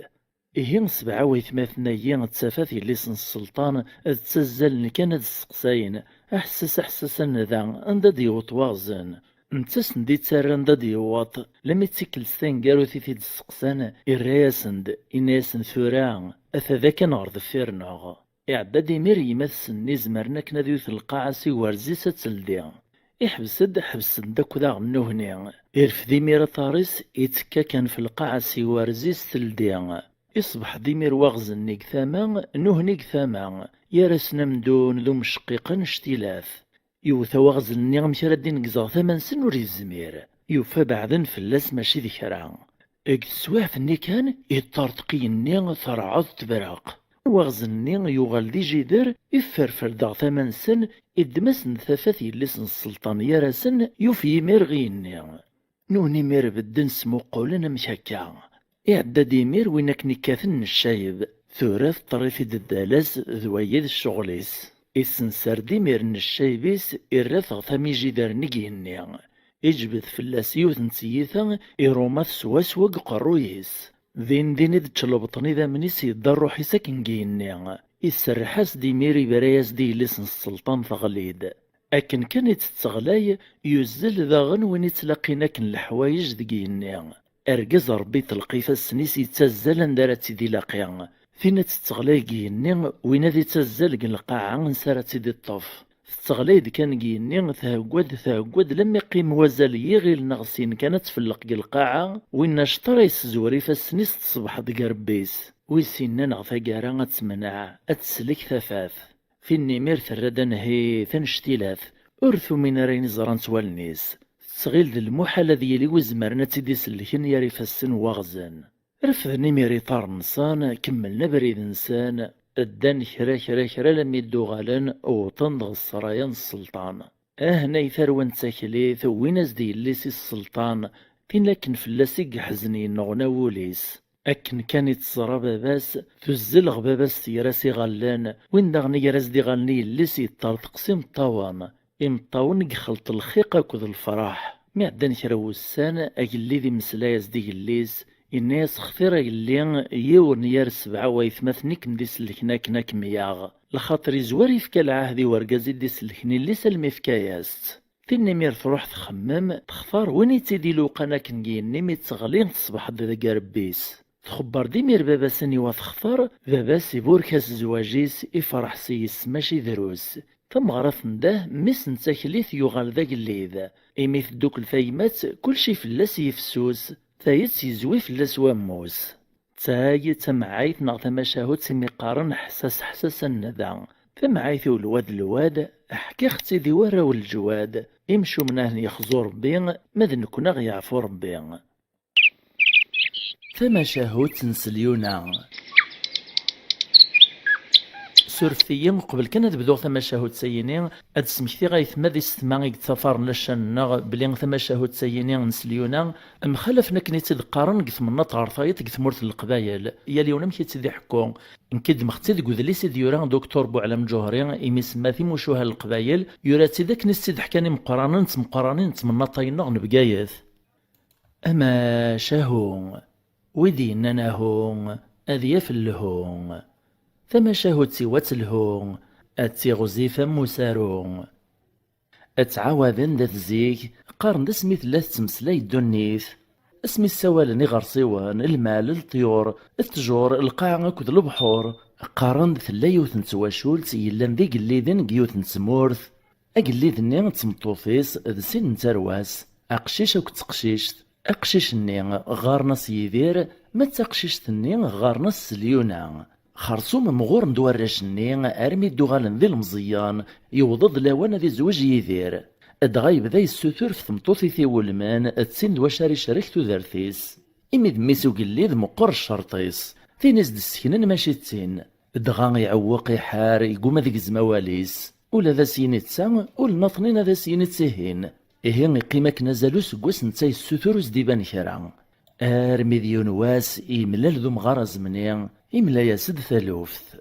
Ihi sebɛa waytmaten-agi d tafat yelli-s n sselṭan, d ttazzalen kan ad sseqsayen: "Aḥessas aḥessas anida, anda d-yewweḍ waɣzen?" Netta s-d-ittarran anda d-yewweḍ, lammi d tikkelt taneggarut i t-id-sseqsan, irra-yasen-d, inna-yasen: "Tura, ata da kan ɣer deffir-nneɣ." Iɛedda-d imir gma-tsen-nni izemren akken ad iwet lqaɛa s igerz-is ad teldi. Iḥbes-d, ḥebsen-d akk daɣen nnuhni. Irfed imir aṭar-is, ittekka kan f lqaɛa s igerz-is teldi. Iṣbeḥ-d imir waɣzen-nni deg tama, nnuhni deg tama, gar-asen amdun d umceqqiq annect-ilat. Iwet awaɣzen-nni amek ara d-ineggez ɣer tama-nsen ur yezmir. Yufa beɛden fell-as mačči d kra. Deg teswiɛt-nni kan, iṭṭerḍeq igenni, terɛed tebraq. Awaɣzen-nni yuɣal d ijider, ifferfer-d ɣer tama-nsen, iddem-asen-d tafat yelli-s n sselṭan gar-asen, yuf yimir ɣ igenni. Nuni imir bedden smuqqulen amek akka. Iɛedda-d imir win akken ikkaten n ccayeb, tura teṭṭer-it-id ddala-s d wagi d ccɣel-is. Issenser-d imir n ccayeb-is, irra-t ɣer tama ijider n igenni. Iǧbed fell-as yiwet n tyita, iruma-t swaswa deg uqerruy-is. Din din i d-ččelbṭen idammen-is, yedda rruḥ-is akken deg igenni. Iserreḥ-as-d imir, ibra-yas-d i yelli-s n sselṭan teɣli-d. Akken kan i tt-tetteɣlay, yuzzel daɣen win ittlaqin akken leḥwayeǧ deg igenni. Argaz Ṛebbi iṭleq ifassen-is, yettazzal anda ara tt-id-ilaqi. Tin ad tetteɣlay deg igenni, win ad ittazzal deg lqaɛa ansa ara tt-id-iṭṭef. Tetteɣlay-d kan deg igenni, thegga-d, thegga-d, lammi qqim wazal n yiɣil neɣ sin kan ad tfelleq deg lqaɛa, winna acṭar yessezwer ifassen-is, teṣbeḥ-d deg irebbi-s. Wis inna neɣ taggara ad temneɛ, ad teslek tafat. Tin imir terra-d anehhit annect-ilat, ur tumin ara ayen i ẓrant wallen-is. Tettɣil d lmuḥal ad yili wi zemren ad tt-id-isellken gar ifassen n waɣzen. Refden imir iṭarren-nsen, kemmlen abrid-nsen. Ddan kra, kra, kra, alammi d-uɣalen, wwḍen-d ɣer ssraya n sselṭan. Ahnay tarwa n taklit, wwin-as-d yelli-s i sselṭan, tin akken fell-as i yeḥzen yenneɣna wul-is. Akken kan i tt-teẓra baba-s, tuzzel ɣer baba-s, tger-as iɣallen, win daɣen iger-as-d iɣallen i yelli-s, yeṭṭerḍeq s imeṭṭawen. Imeṭṭawen i ixelṭ lxiq akked lefraḥ. Mi ɛeddan kra n wussan, agellid imeslay-as-d i yelli-s, yenna-yas: "Xtir a yelli, yiwen yar sebɛa waytmaten i kem-d-isellken akken ad kem-yaɣ." Lxaṭer izwar ifka lɛahd i urgaz i d-isellken yelli-s almi ifka-yas-tt. Tin imir truḥ txemmem, textar win i tt-id-iluqan akken deg yigenni mi d-teɣli, teṣbeḥ-d deg irebbi-s. Txebber-d imir baba-s aniwa textar, baba-s iburek-as zzwaǧ-is, ifreḥ s yes-s mačči drus. Tameɣra tendeh, mmi-s n taklit yuɣal d agellid. Imi teddukel tayemmat, kulci fell-as yifsus, tayet yezwi fell-as wammus. D tay d tamɛayt neɣ tamacahut imi qqaren ḥsas ḥsas a nnda. Tamɛayt-iw lwad lwad, ḥkiɣ-tt-id i warraw n leǧwad, imcumen ahen yexzu Rebbi, ma d nekkni aɣ yeɛfu Rebbi. Tamacahut n Selyuna. Surfet-iyi, uqbel kan ad bduɣ tamacahut-ayini, ad d-smektiɣ aytma d isetma i yettafaren laccan-nneɣ belli tamacahut-ayini n Selyuna mxalafen akken i tt-id-qqaren deg tmennaṭ ɣer tayeḍ deg tmurt n Leqbayel, yal yiwen amek i tt-id-iḥekku. Nekk i ddmeɣ-tt-id deg udlis i d-yura Doktur Buɛlam Ǧuhri, imi semma Timucuha n Leqbayel, yura-tt-id akken i s-tt-id-ḥkan imeqqranen d tmeqqranin n tmennaṭ-a-nneɣ n Bgayet. Amacahu, wi d-yennan ahu, ad yaf lhu. Tamacahut-iw ad telhu, ad tiɣzif am usaru. Ad ttɛawaden dat zik, qqaren-d asmi tella tettmeslay ddunit. Asmi ssawalen iɣersiwen, lmal, leṭyur, ttjur, lqaɛa akked lebḥur, qqaren-d tella yiwet n twacult yellan d igelliden deg yiwet n tmurt. Agellid-nni d tmeṭṭut-is d sin n tarwa-s, aqcic akked teqcict. Aqcic-nni ɣɣaren-as Yidir, ma d taqcict-nni ɣɣaren-as Selyuna. Xersum mɣuren-d warrac-nni armi d-uɣalen d ilemẓiyen, yewweḍ-d lawan ad izweǧ Yidir. Dɣa yebda yessutur ɣef tmeṭṭut i t-iwulmen, d tin d wacu ara icerrek tudert-is. Imi d mmi-s ugellid meqqer ccerṭ-is, tin i s-d-sseknen mačči d tin. Dɣa iɛewweq, iḥar, yegguma ad igzem awal-is. Ula d as-yini d ta, ula nniḍnin ad as-yini d tihin. Ihi iqqim akken azal useggas netta yessutur ur s-d-iban kra. Armi d yiwen wass, yemlal d umɣar azemni, imla-yas-d taluft.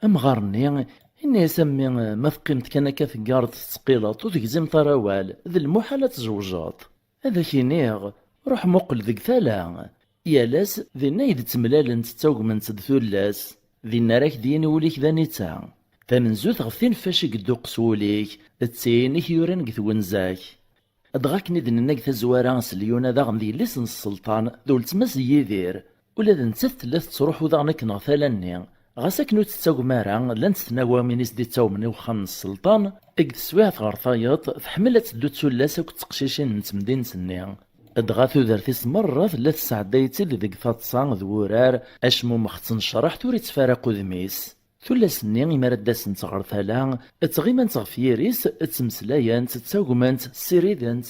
Amɣar-nni, yenna-yas: "A mmi, ma teqqimeḍ kan akka teggareḍ tettqileḍ, ur tegzimeḍ ara awal, d lmuḥal ad tzewǧeḍ." "Ad ak-iniɣ, ruḥ muqel deg tala." Yal ass, dinna i d-ttemlalent ttagment-d tullas. Dinna ara k-d-yini wul-ik d anita. Tamenzut ɣef tin ffac i yedduqqes wul-ik, d tin i k-yuran deg twenza-k. Dɣa akken i d-nenna deg tazwara, s Lyuna daɣen d yelli-s n sselṭan, d weltma-s n Yidir. Ula d nettat tella tettruḥu daɣen akken ɣer tala-nni. Ɣas akken ur tettagem ara, llant tnawamin i s-d-ittawmen i wexxam n sselṭan, deg teswiɛt ɣer tayeḍ, tḥemmel ad teddu d tullas akked teqcicin n temdint-nni. Dɣa tudert-is merra tella tesɛedday-itt-id deg taḍsa d wurar, acmumex ttnecraḥ ur ittfaraq udem-is. Tullas-nni, imi ara d-asent ɣer tala, ttɣimant ɣef yiri-s, ttmeslayent, ttagment, ssirident.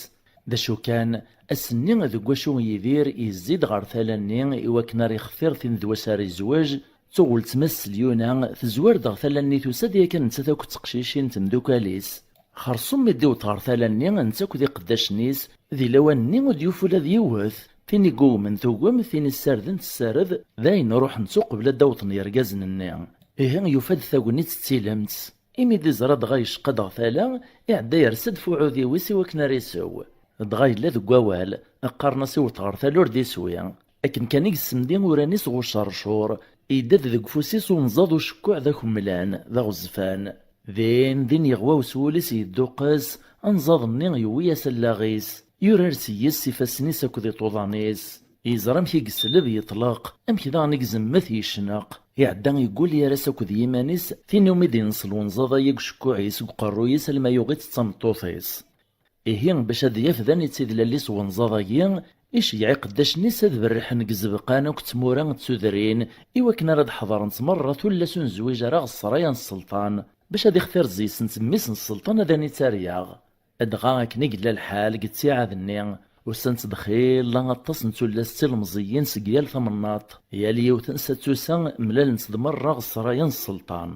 D acu kan, ass-nni deg wacu Yidir yezzi-d ɣer tala-nni i wakken ara ixtir tin d wacu ara yezweǧ, tuɣ weltma-s Selyuna tezwar-d ɣer tala-nni, tusa-d yakan nettat akked teqcicin n temdukal-is. Xersum mi d-iwweḍ ɣer tala-nni, netta akked iqeddacen-is, di lawan-nni ur d-yufi ula d yiwet. Tin iggugmen tugem, tin issarden tessared, d ayen ruḥent uqbel ad d-awḍen yergazen-nni. Ihi yufa-d tagnit d tilemt. Imi d-iẓra dɣa yecqa-d ɣer tala, iɛedda yers-d f uɛudiw-is i wakken ara isew. Dɣa yella deg wawal, qqaren-as iwet ɣer tala ur d-iswi. Akken kan i yessemdi uran-is ɣer ucercur, yedda-d deg ufus-is unẓaḍ ucekkuɛ d akemmlan, d aɣezfan. Din din yeɣwa wes wul-is yedduqqes, anẓaḍ-nni yewwi-as allaɣ-is, yurar s yes s ifassen-is akked iṭuḍan-is. Yeẓra amek i yesleb yeṭleq, amek daɣen i izemmet yecneq. Iɛedda yeggul yar-as akked yiman-is, tin umi d-inṣel unẓaḍ-agi deg ucekkuɛ-is, deg uqerruy-is, alma yuɣ-itt d tameṭṭut-is. Ihi, bac ad yaf d anita i d lall-is wenẓaḍ-agi, iceyyeɛ iqeddacen-is ad berrḥen deg izebqan akked tmura d tudrin, i wakken ara d-ḥeḍrent merra tullas ur nezwiǧ ara ɣer ssraya n sselṭan, bac ad ixtir zzis-nsent mmi-s n sselṭan ad anita ar yaɣ. Dɣa akken i yella lḥal deg ttiɛad-nni, Ussan-d ttdexxila aṭas n tullas d tilemẓiyin seg yal tamnaḍt, yal yiwet n sa d tusa, mlalent-d merra ɣer ssraya n sselṭan.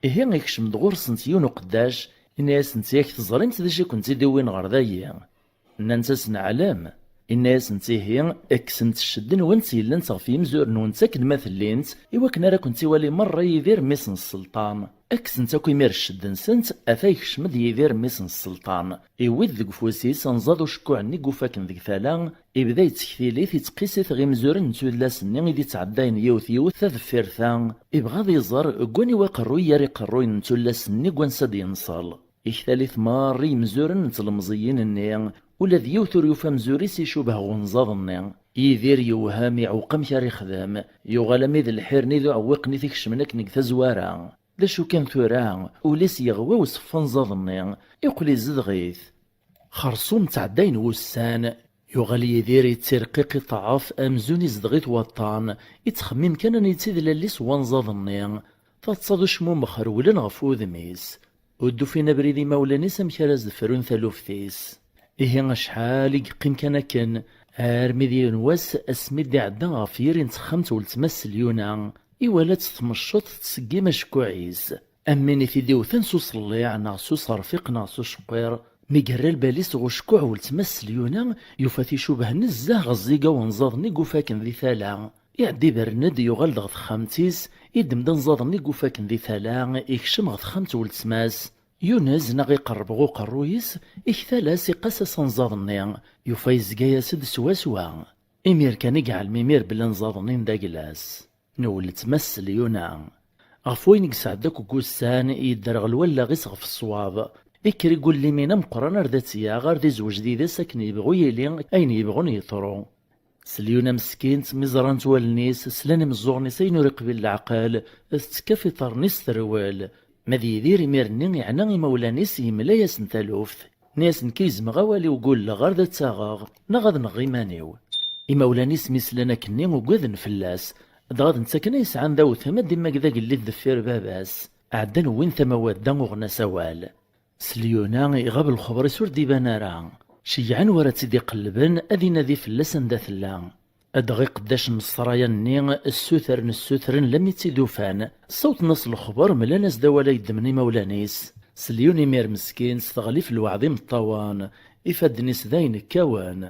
Ihi ikcem-d ɣur-sent yiwen uqeddac, inna-yasent: "Yak teẓrimt d acu i kent-id-iwin ɣer dayi?" Nnant-as: "Neɛlem." Inna-yasent: "Ihi, kksemt cced-nwent yellan ɣef yimezwura-nwent akken ma tellint, i wakken ara kent-iwali merra Yidir, mmi-s n sselṭan." Kksen-t akk imir cced-nsent, ata yekcem-d Yidir, mmi-s n sselṭan. Iwwi-d deg ufus-is anẓad ucekkuɛ-nni i yufaken deg tala, ibda yettektil-it, yettqis-it ɣer yimzuren n tullas-nni i d-ittɛeddayen yiwet yiwet ta deffir ta, ibɣa ad iẓer deg waniwa aqerruy ara iqerruyen n tullas-nni deg wansa d-yenṣel. Iktal-it merra imzuren n tlemẓiyin-nni, ula d yiwet ur yufi amzur-is icubeh ɣer unẓad-nni. Yidir yewhem, iɛewweq amek ara ixdem, yuɣal armi d lḥir-nni d uɛewwiq-nni t-ikecmen akken deg tazwara. D acu kan tura, ul-is yeɣwi i uṣeffu anẓad-nni, iqqel izedɣ-it. Xersum ttɛeddayen wussan, yuɣal Yidir yettirqiq, iṭṭeɛɛef amzun izedɣ-it waṭṭan, ittxemmim kan aniti d lall-is wanẓad-nni. Taḍsa d ucmummex rewlen ɣef wudem-is. Ur d-ufin abrid imawlan-is amek ara s-d-frun taluft-is. Ihi acḥal i yeqqim kan akken, armi d yiwen wass, asmi d-iɛedda ɣef yiri n texxamt n weltma-s Selyuna, iwala-tt tmecceḍ tettseggim acekkuɛ-is. Am win i t-id-iwten s uṣelliɛ neɣ s uṣerfiq neɣ s uceqqir. Mi yerra lbal-is ɣer ucekkuɛ n weltma-s Selyuna, yufa-t icubeh nezzeh ɣer ẓẓiga wenẓaḍ-nni i yufaken di tala. Iɛedda ibren-d, yuɣal-d ɣer texxamt-is, iddem-d anẓaḍ-nni i yufaken di tala, ikcem ɣer texxamt n weltma-s. Yunez neɣ iqerreb ɣer uqerruy-is, iktal-as, iqqas-as anẓaḍ-nni, yufa yezga-yas-d swaswa. Imir kan i iɛlem imir belli anẓaḍ-nni d agla-s n weltma-s Selyuna. Ɣef wayen i yesɛedda akk deg wussan, yedderɣel wallaɣ-is ɣef ṣṣwab. Ikker igullimin ameqqran ar d at-yaɣ, ar d izweǧ did-s akken yebɣu yili, ayen yebɣun yeḍru. Selyuna meskint, mi ẓrant wallen-is, slan imeẓẓuɣen-is ayen ur iqbil leɛqel, tettekka f iṭarren-is terwel. Ma d Yidir imir-nni iɛna imawlan-is, yemla-yasen taluft. Nni-yasen: "Ka izmeɣ awal-iw gulleɣ ar d ad tt-aɣeɣ, neɣ ad nɣeɣ iman-iw." Imawlan-is mi slan akkenni ugaden fell-as, dɣa d netta kan ay yesɛan d awtem ad d-immag d agellid deffir baba-s. Ɛeddan wwin tama wadda uɣen-as awal. Selyuna iɣab lexber-is ur d-iban ara. Ceyyɛen wara tt-id-iqellben ad inadi fell-as anda tella. Dɣa iqeddacen n ssraya-nni ssutren ssutren lammi tt-id-ufan, ssawḍen-as lexber, mlan-as-d awal ay ddmen imawlan-is. Selyuna imir meskint teɣli f lweɛd imeṭṭawen, ifadden-is d ayen kkawen.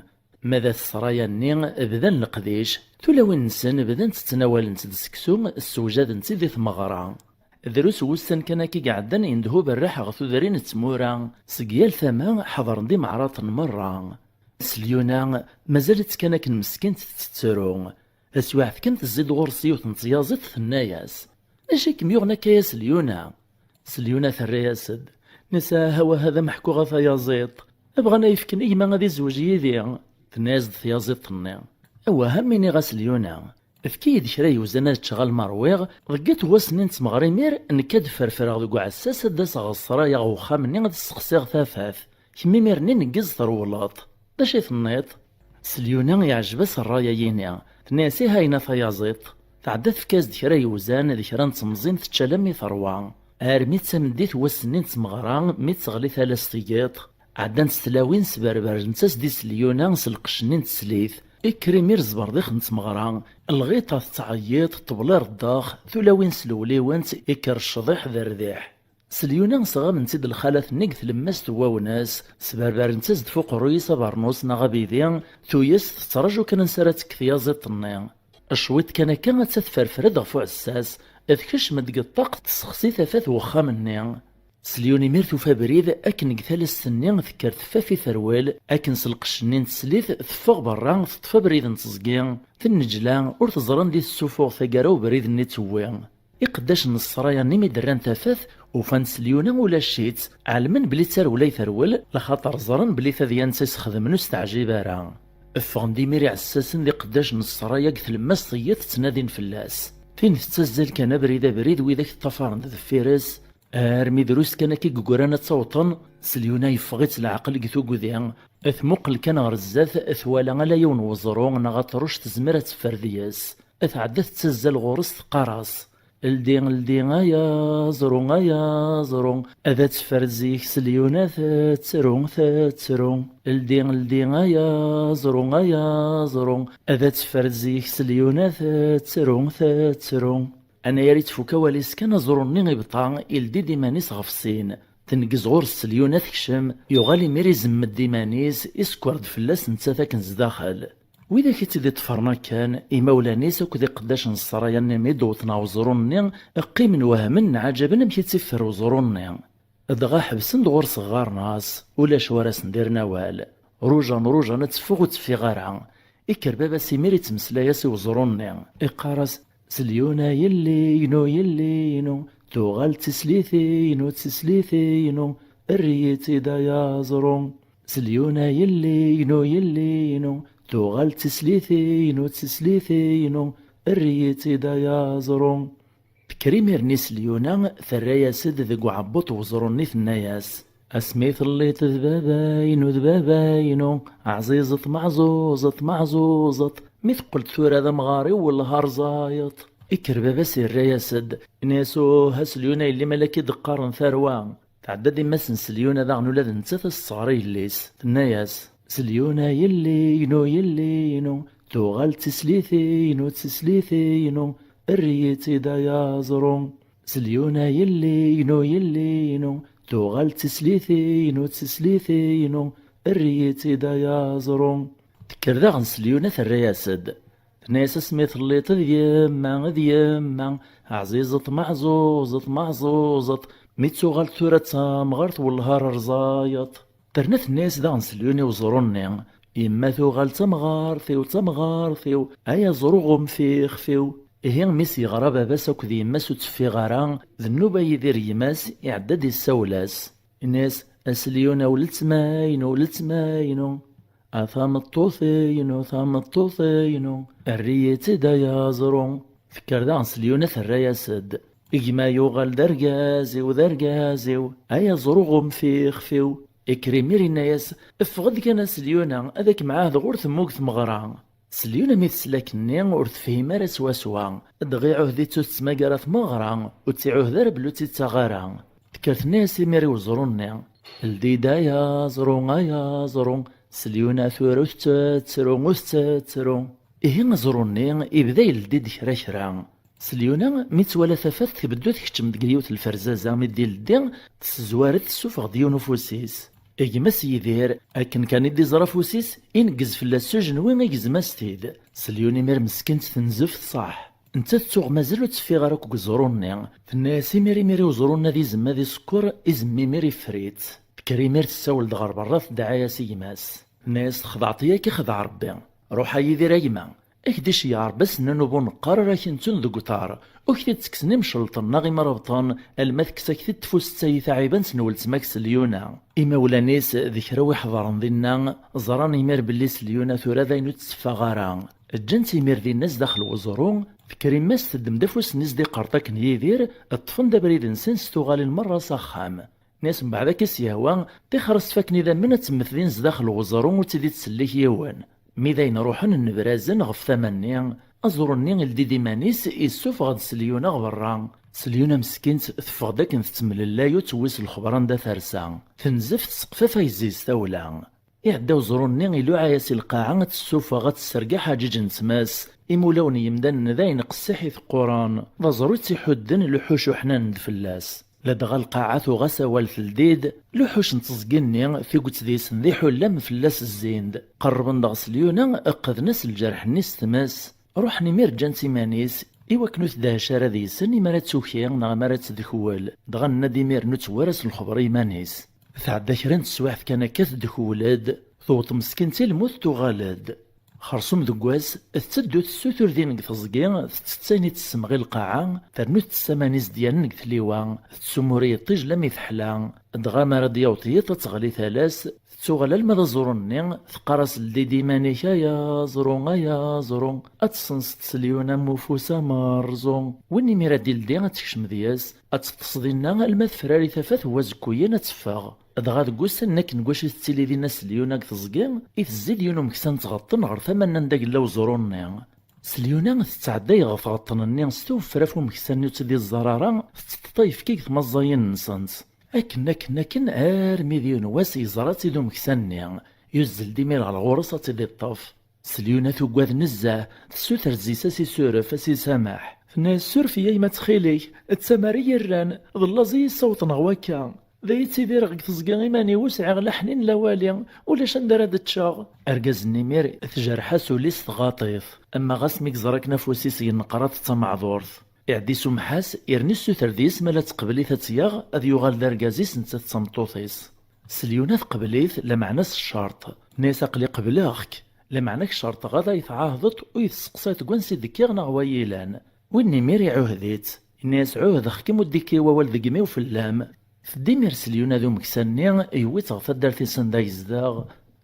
Ma d at ssraya-nni bdan leqdic, tulawin-nsen bdant ttnawalent-d seksu, ssewjadent-tt-id i tmeɣra. Drus wussan kan akka i iɛeddan yendeh uberriḥ ɣer tudrin d tmura, seg yal tama ḥeḍren-d imeɛraṭen merra. Selyuna mazal-itt kan akken meskint tettettru. Taswiɛt kan tezzi-d ɣur-s yiwet n tyaẓiḍt, tenna-yas: "D acu i kem-yuɣen akka a Selyuna?" Selyuna terra-yas-d, nisa: "Awah, ad am-ḥkuɣ a tayaẓiḍt. Bɣan ad yi-fken gma ad izweǧ yid-i." Tenna-yas-d tyaẓiḍt-nni: "Awah, am iniɣ a Selyuna. Efk-iyi-d kra yewzan ad ččeɣ alma ṛwiɣ, deg at wass-nni n tmeɣra imir, nekk ad d-ferfreɣ deg uɛessas, ad d-aseɣ ɣer ssraya ɣer uxxam-nni ad sseqsiɣ tafat. Kemm imir-nni neggez trewleḍ. D acu i tenniḍ?" Selyuna iɛjeb-as ṛṛay-ayini. Tenna-yas: "Ih, ayen a tayaẓiḍt." Tɛedda tefka-as-d kra yewzan d kra n temẓin tečča alammi terwa. Armi d tameddit n wass-nni n tmeɣra, mi d-teɣli tala s tiyiḍ, ɛeddant tlawin sberberent-as-d i Selyuna s lqecc-nni n teslit. Ikker imir zberdiq n tmeɣra, lɣiṭa tettɛeyyiḍ, ṭṭbel ireddaq, tulawin slewliwent, ikker ccḍiḥ d rrdiḥ. Selyuna sɣamen-tt-id lxalat-nni deg tlemmast n wawnas, sberbarent-as-d f uqerruy-is abernus neɣ abidi, tuyes tettraǧu kan ansi ara tekk tyaẓiḍt-nni. Cwiṭ kan akka atta tferfer-d ɣef uɛessas, tkecm-d deg ṭṭaq, tessexsi tafat n wexxam-nni. Selyuna imir tufa abrid, akken deg talast-nni tekker teffaf i terwel, akken s lqecc-nni n teslit teffeɣ berra, teṭṭef abrid n teẓgi, tenneǧla, ur teẓri anda i tessufuɣ taggara ubrid-nni tewwi. Iqeddacen n ssraya-nni mi d-rran tafat, ufan Selyuna ulac-itt, ɛelmen belli d tarewla i terwel, laxaṭer ẓran belli tadyant i s-xedmen ur s-teɛjib ara. Ffɣen-d imir iɛessasen d iqeddacen n ssraya deg tlemmast tiyiḍ ttnadin fell-as. Tin tettazzal kan abrid abrid, widak ṭṭafaren-d deffir-s, armi drus kan akka i yeggran ad tt-awṭen, Selyuna yeffeɣ-itt leɛqel deg tugdi. Tmuqel kan ɣer zdat, twala ala yiwen weẓru neɣ aṭruc tezmer ad teffer deg-s. Tɛedda tettazzal ɣur-s teqqar-as: Ldi, ldi ay aẓru, ay aẓru, ad teffer zik s Lyuna tettru, tettru. Ldi, ldi ay aẓru, ay aẓru, ad teffer zik s Lyuna tettru, tettru. Anayer i tfuk awal-is kan, aẓru-nni ibṭa, ildi-d iman-is ɣef sin. Tneggez ɣur-s s Lyuna tekcem, yuɣal imir izemmed iman-is, isekker-d fell-as nettat akken zdaxel. Widak i tt-id-iṭṭfren akken, imawlan-is akked iqeddacen n ṣṣraya-nni mi d-wwḍen ɣer uẓru-nni, qqimen wehmen, ɛǧaben amek i tt-iffer uẓru-nni. Dɣa ḥebsen-d ɣur-s ɣɣaren-as, ulac wara sen-d-irren awal. Rujan, rujan, ad teffeɣ ur teffiɣ ara. Ikker baba-s imir ittmeslay-as i uẓru-nni, iqqar-as: "S Lyuna yelli-inu, yelli-inu, tuɣal d tislit-inu, d tislit-inu, err-iyi-tt-id ay aẓru." S Lyuna yelli-inu, yelli-inu, tuɣal d tislit-inu, d tislit-inu, err-iyi-tt-id ay aẓru. Tekker imir-nni s Lyuna, terra-yas-d deg uɛebbuṭ n weẓru-nni, tenna-yas: "Asmi telliḍ d baba-inu, d baba-inu, ɛzizeḍ meɛzuzeḍ, meɛzuzeḍ, mi teqqel-d tura d amɣar-iw, wellah rẓayeḍ." Ikker baba-s irra-yas-d, inna-yas: "Uh, a s Lyuna yelli, ma la k-id-qqaren tarwa." Tɛedda-d imma-s n Selyuna daɣen, ula d nettat ad s-tesɣer i yelli-s. Tenna-yas: "Selyuna yelli-inu, yelli-inu, tuɣal d tislit-inu, d tislit-inu, err-iyi-tt-id ay aẓru." Selyuna yelli-inu, yelli-inu, tuɣal d tislit-inu, d tislit-inu, err-iyi-tt-id ay aẓru. Tekker daɣen Selyuna terra-yas-d. Tenna-yas: "Asmi telliḍ d yemma, d yemma, ɛzizeḍ meɛzuzeḍ, meɛzuzeḍ, mi d-tuɣal tura d tamɣart, wellah rẓayeḍ." Terna tenna-yas daɣen Selyuna i uẓru-nni: "Yemma tuɣal d tamɣart-iw, d tamɣart-iw, ay aẓru ɣum f ixef-iw." Ihi mi s-yeɣra baba-s akked yemma-s ur tt-ffiɣ ara, d nnuba Yidir gma-s, iɛedda-d issawel-as. Inna-yas: "A Selyuna, a weltma-inu, a weltma-inu, a tameṭṭut-inu, a tameṭṭut-inu, err-iyi-tt-id ay aẓru." Tekker daɣen Selyuna terra-yas-d: "Gma yuɣal d argaz-iw, d argaz-iw, ay aẓru ɣum f ixef-iw." Ikker imir inna-yas: "Ffeɣ-d kan a Selyuna, ad ak-mɛahdeɣ ur temmug tmeɣra." Selyuna mi tesla akkenni ur tefhim ara swaswa. Dɣa iɛuhed-itt ur tettmagar ara tmeɣra, ur tt-iɛuhed ara belli ur tt-ittaɣ ara. Tekker tenna-yas imir i uẓru-nni: "Ldi-d ay aẓru, ay aẓru, Selyuna tura ur tettru, ur tettru." Ihi aẓru-nni ibda yeldi-d kra kra. Selyuna mi twala tafat tbeddu tkeččem deg yiwet lferzaza, mi d-ileddi tessezwar-d, tessufeɣ-d yiwen ufus-is. Gma-s Yidir, akken kan i d-iẓra afus-is, ineggez fell-as s ujenwi, igzem-as-t-id. Selyuna imir meskint tenzef tṣaḥ. Nettat tuɣ mazal ur teffiɣ ara akk deg uẓru-nni. Tenna-yas imir imir i uẓru-nni ad izem ad isekkeṛ, izem imir iffer-itt. Tekker imir tessawel-d ɣer berra, tedɛa-yas i gma-s. Tenna-yas: "Txedɛeḍ yaki, xdeɛ Rebbi. Ruḥ a Yidir a gma. Ak-d-iceyyeɛ Rebbi asennan ubu neqqar ara k-ntun deg uṭar. Ur k-t-id-ttekksen imcelṭen neɣ imrabṭen, alma tekkes-ak-t-id tfust-ayi taɛibant n weltma-k Selyuna." Imawlan-is d kra wi ḥeḍren dinna, ẓran imir belli Selyuna tura d ayen ur d-teffeɣ ara. Ǧǧan-tt imir dinna zdaxel weẓru, tekker imma-s teddem-d afus-nni s-d-iqerṭ akken Yidir, ṭṭfen-d abrid-nsen s tuɣalin merra s axxam. Nni-as mbeɛd akka s-yehwa, tixer ad s-fakken idammen ad temmet din zdaxel weẓru ur tt-id-ittsellik yiwen. Mi d ayen ruḥen nnebrazen ɣef tama-nni, aẓru-nni ildi-d iman-is, issufeɣ-d Selyuna ɣer berra. Selyuna meskint teffeɣ-d akken tettemlellay ur tewwi s lexber anda tersa. Tenzef tesseqfaf ayezzi s tawla. Iɛedda uẓru-nni iluɛa-yas i lqaɛa ad tessufeɣ ad tesserg aḥaǧiǧ n tmes. Imulawen n yemdanen d ayen qessiḥ i teqquren. D aẓru i tt-iḥudden, luḥuc uḥnanen-d fell-as. Ladɣa lqaɛa tuɣ-as awal teldi-d, luḥuc n teẓgi-nni, tiget deg-sen d iḥullam fell-as zzin-d. Qerrben-d ɣer Selyuna, qqden-as lǧerḥ-nni s tmes. Ruḥen imir ǧǧan-tt iman-is, i wakken ur tdehhec ara deg-sen imi ara tuki neɣ imi ara tedkwel. Dɣa nenna-d imir ur tewwi ara s lexber i yiman-is. Tɛedda kra n teswiɛt kan akka tedkwel-d, tewweḍ meskint i lmut tuɣal-d. Xersum deg wass, tetteddu tessutur din deg teẓgi, tettett ayen i tessemɣi lqaɛa, ternu tettess aman izedyanen deg tliwa, tettsumur i yiṭij lammi teḥla, dɣa mi ara d-yaweḍ yiḍ ad teɣli tala-s, tettuɣal alma d aẓru-nni, teqqar-as: "Ldi-d iman-ik ay aẓru, ay aẓru, ad tessenseḍ Selyuna am ufus amerẓu." Win imir ad d-ildi ad tekcem deg-s, ad teṭṭes dinna alma tefrari tafat n wazekkuyen ad teffeɣ. Dɣa deg wussan-nni akken deg wacu i tettili dinna Selyuna deg teẓgi, i tezzi-d yiwen umeksa n tɣeṭṭen ɣer tama-nni anda yella uẓru-nni. Selyuna tettɛedday ɣef tɣeṭṭen-nni s tuffra ɣef umeksa-nni ur tt-id-iẓẓar ara, tetteṭṭay ayefki deg tmaẓẓayin-nsent. Akken, akken, akken, armi d yiwen wass yeẓra-tt-id umeksa-nni. Yuzzel-d imir ɣer ɣur-s ad tt-id-iṭṭef. Selyuna tugad nezzeh, tessuter zzi-s ad s-isuref, ad s-isameḥ. Tenna-yas: "Suref-iyi a yemma ttxil-k, d tamara i yi-rran, d llaẓ i yi-ssawḍen ɣer wakka. Da i ttidireɣ deg teẓgi iman-iw, ur sɛiɣ la ḥnin la wali, ulac anda ara d-ččeɣ." Argaz-nni imir tjerreḥ-as ul-is, tɣaḍ-it. Ama ɣas mi yeẓra akken afus-is yenneqraḍ d tameɛdurt. Iɛedda isumeḥ-as, yerna issuter deg-s ma la teqbel-it ad tt-yaɣ, ad yuɣal d argaz-is nettat d tameṭṭut-is. Selyuna teqbel-it, lameɛna s ccerṭ. Tenna-yas: "Aql-i qebleɣ-k, lameɛna ak-cerṭeɣ ad iyi-tɛahdeḍ ur yi-testeqsayeḍ deg wansi d-kkiɣ neɣ wa yilan." Win imir iɛuhed-itt. Yenna-yas: "Ɛuhdeɣ-kem ur d-ikki wawal deg imi-w fell-am." Tedda imir Selyuna d umeksa-nni, yewwi-tt ɣer taddart-is anda yezdeɣ.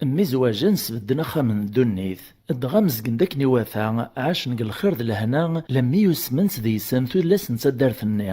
Mmizwajen, sbedden axxam n ddunit. Dɣa mezgen-d akken iwata, ɛacen deg lxir d lehna, lammi usment deg-sen tullas n taddart-nni.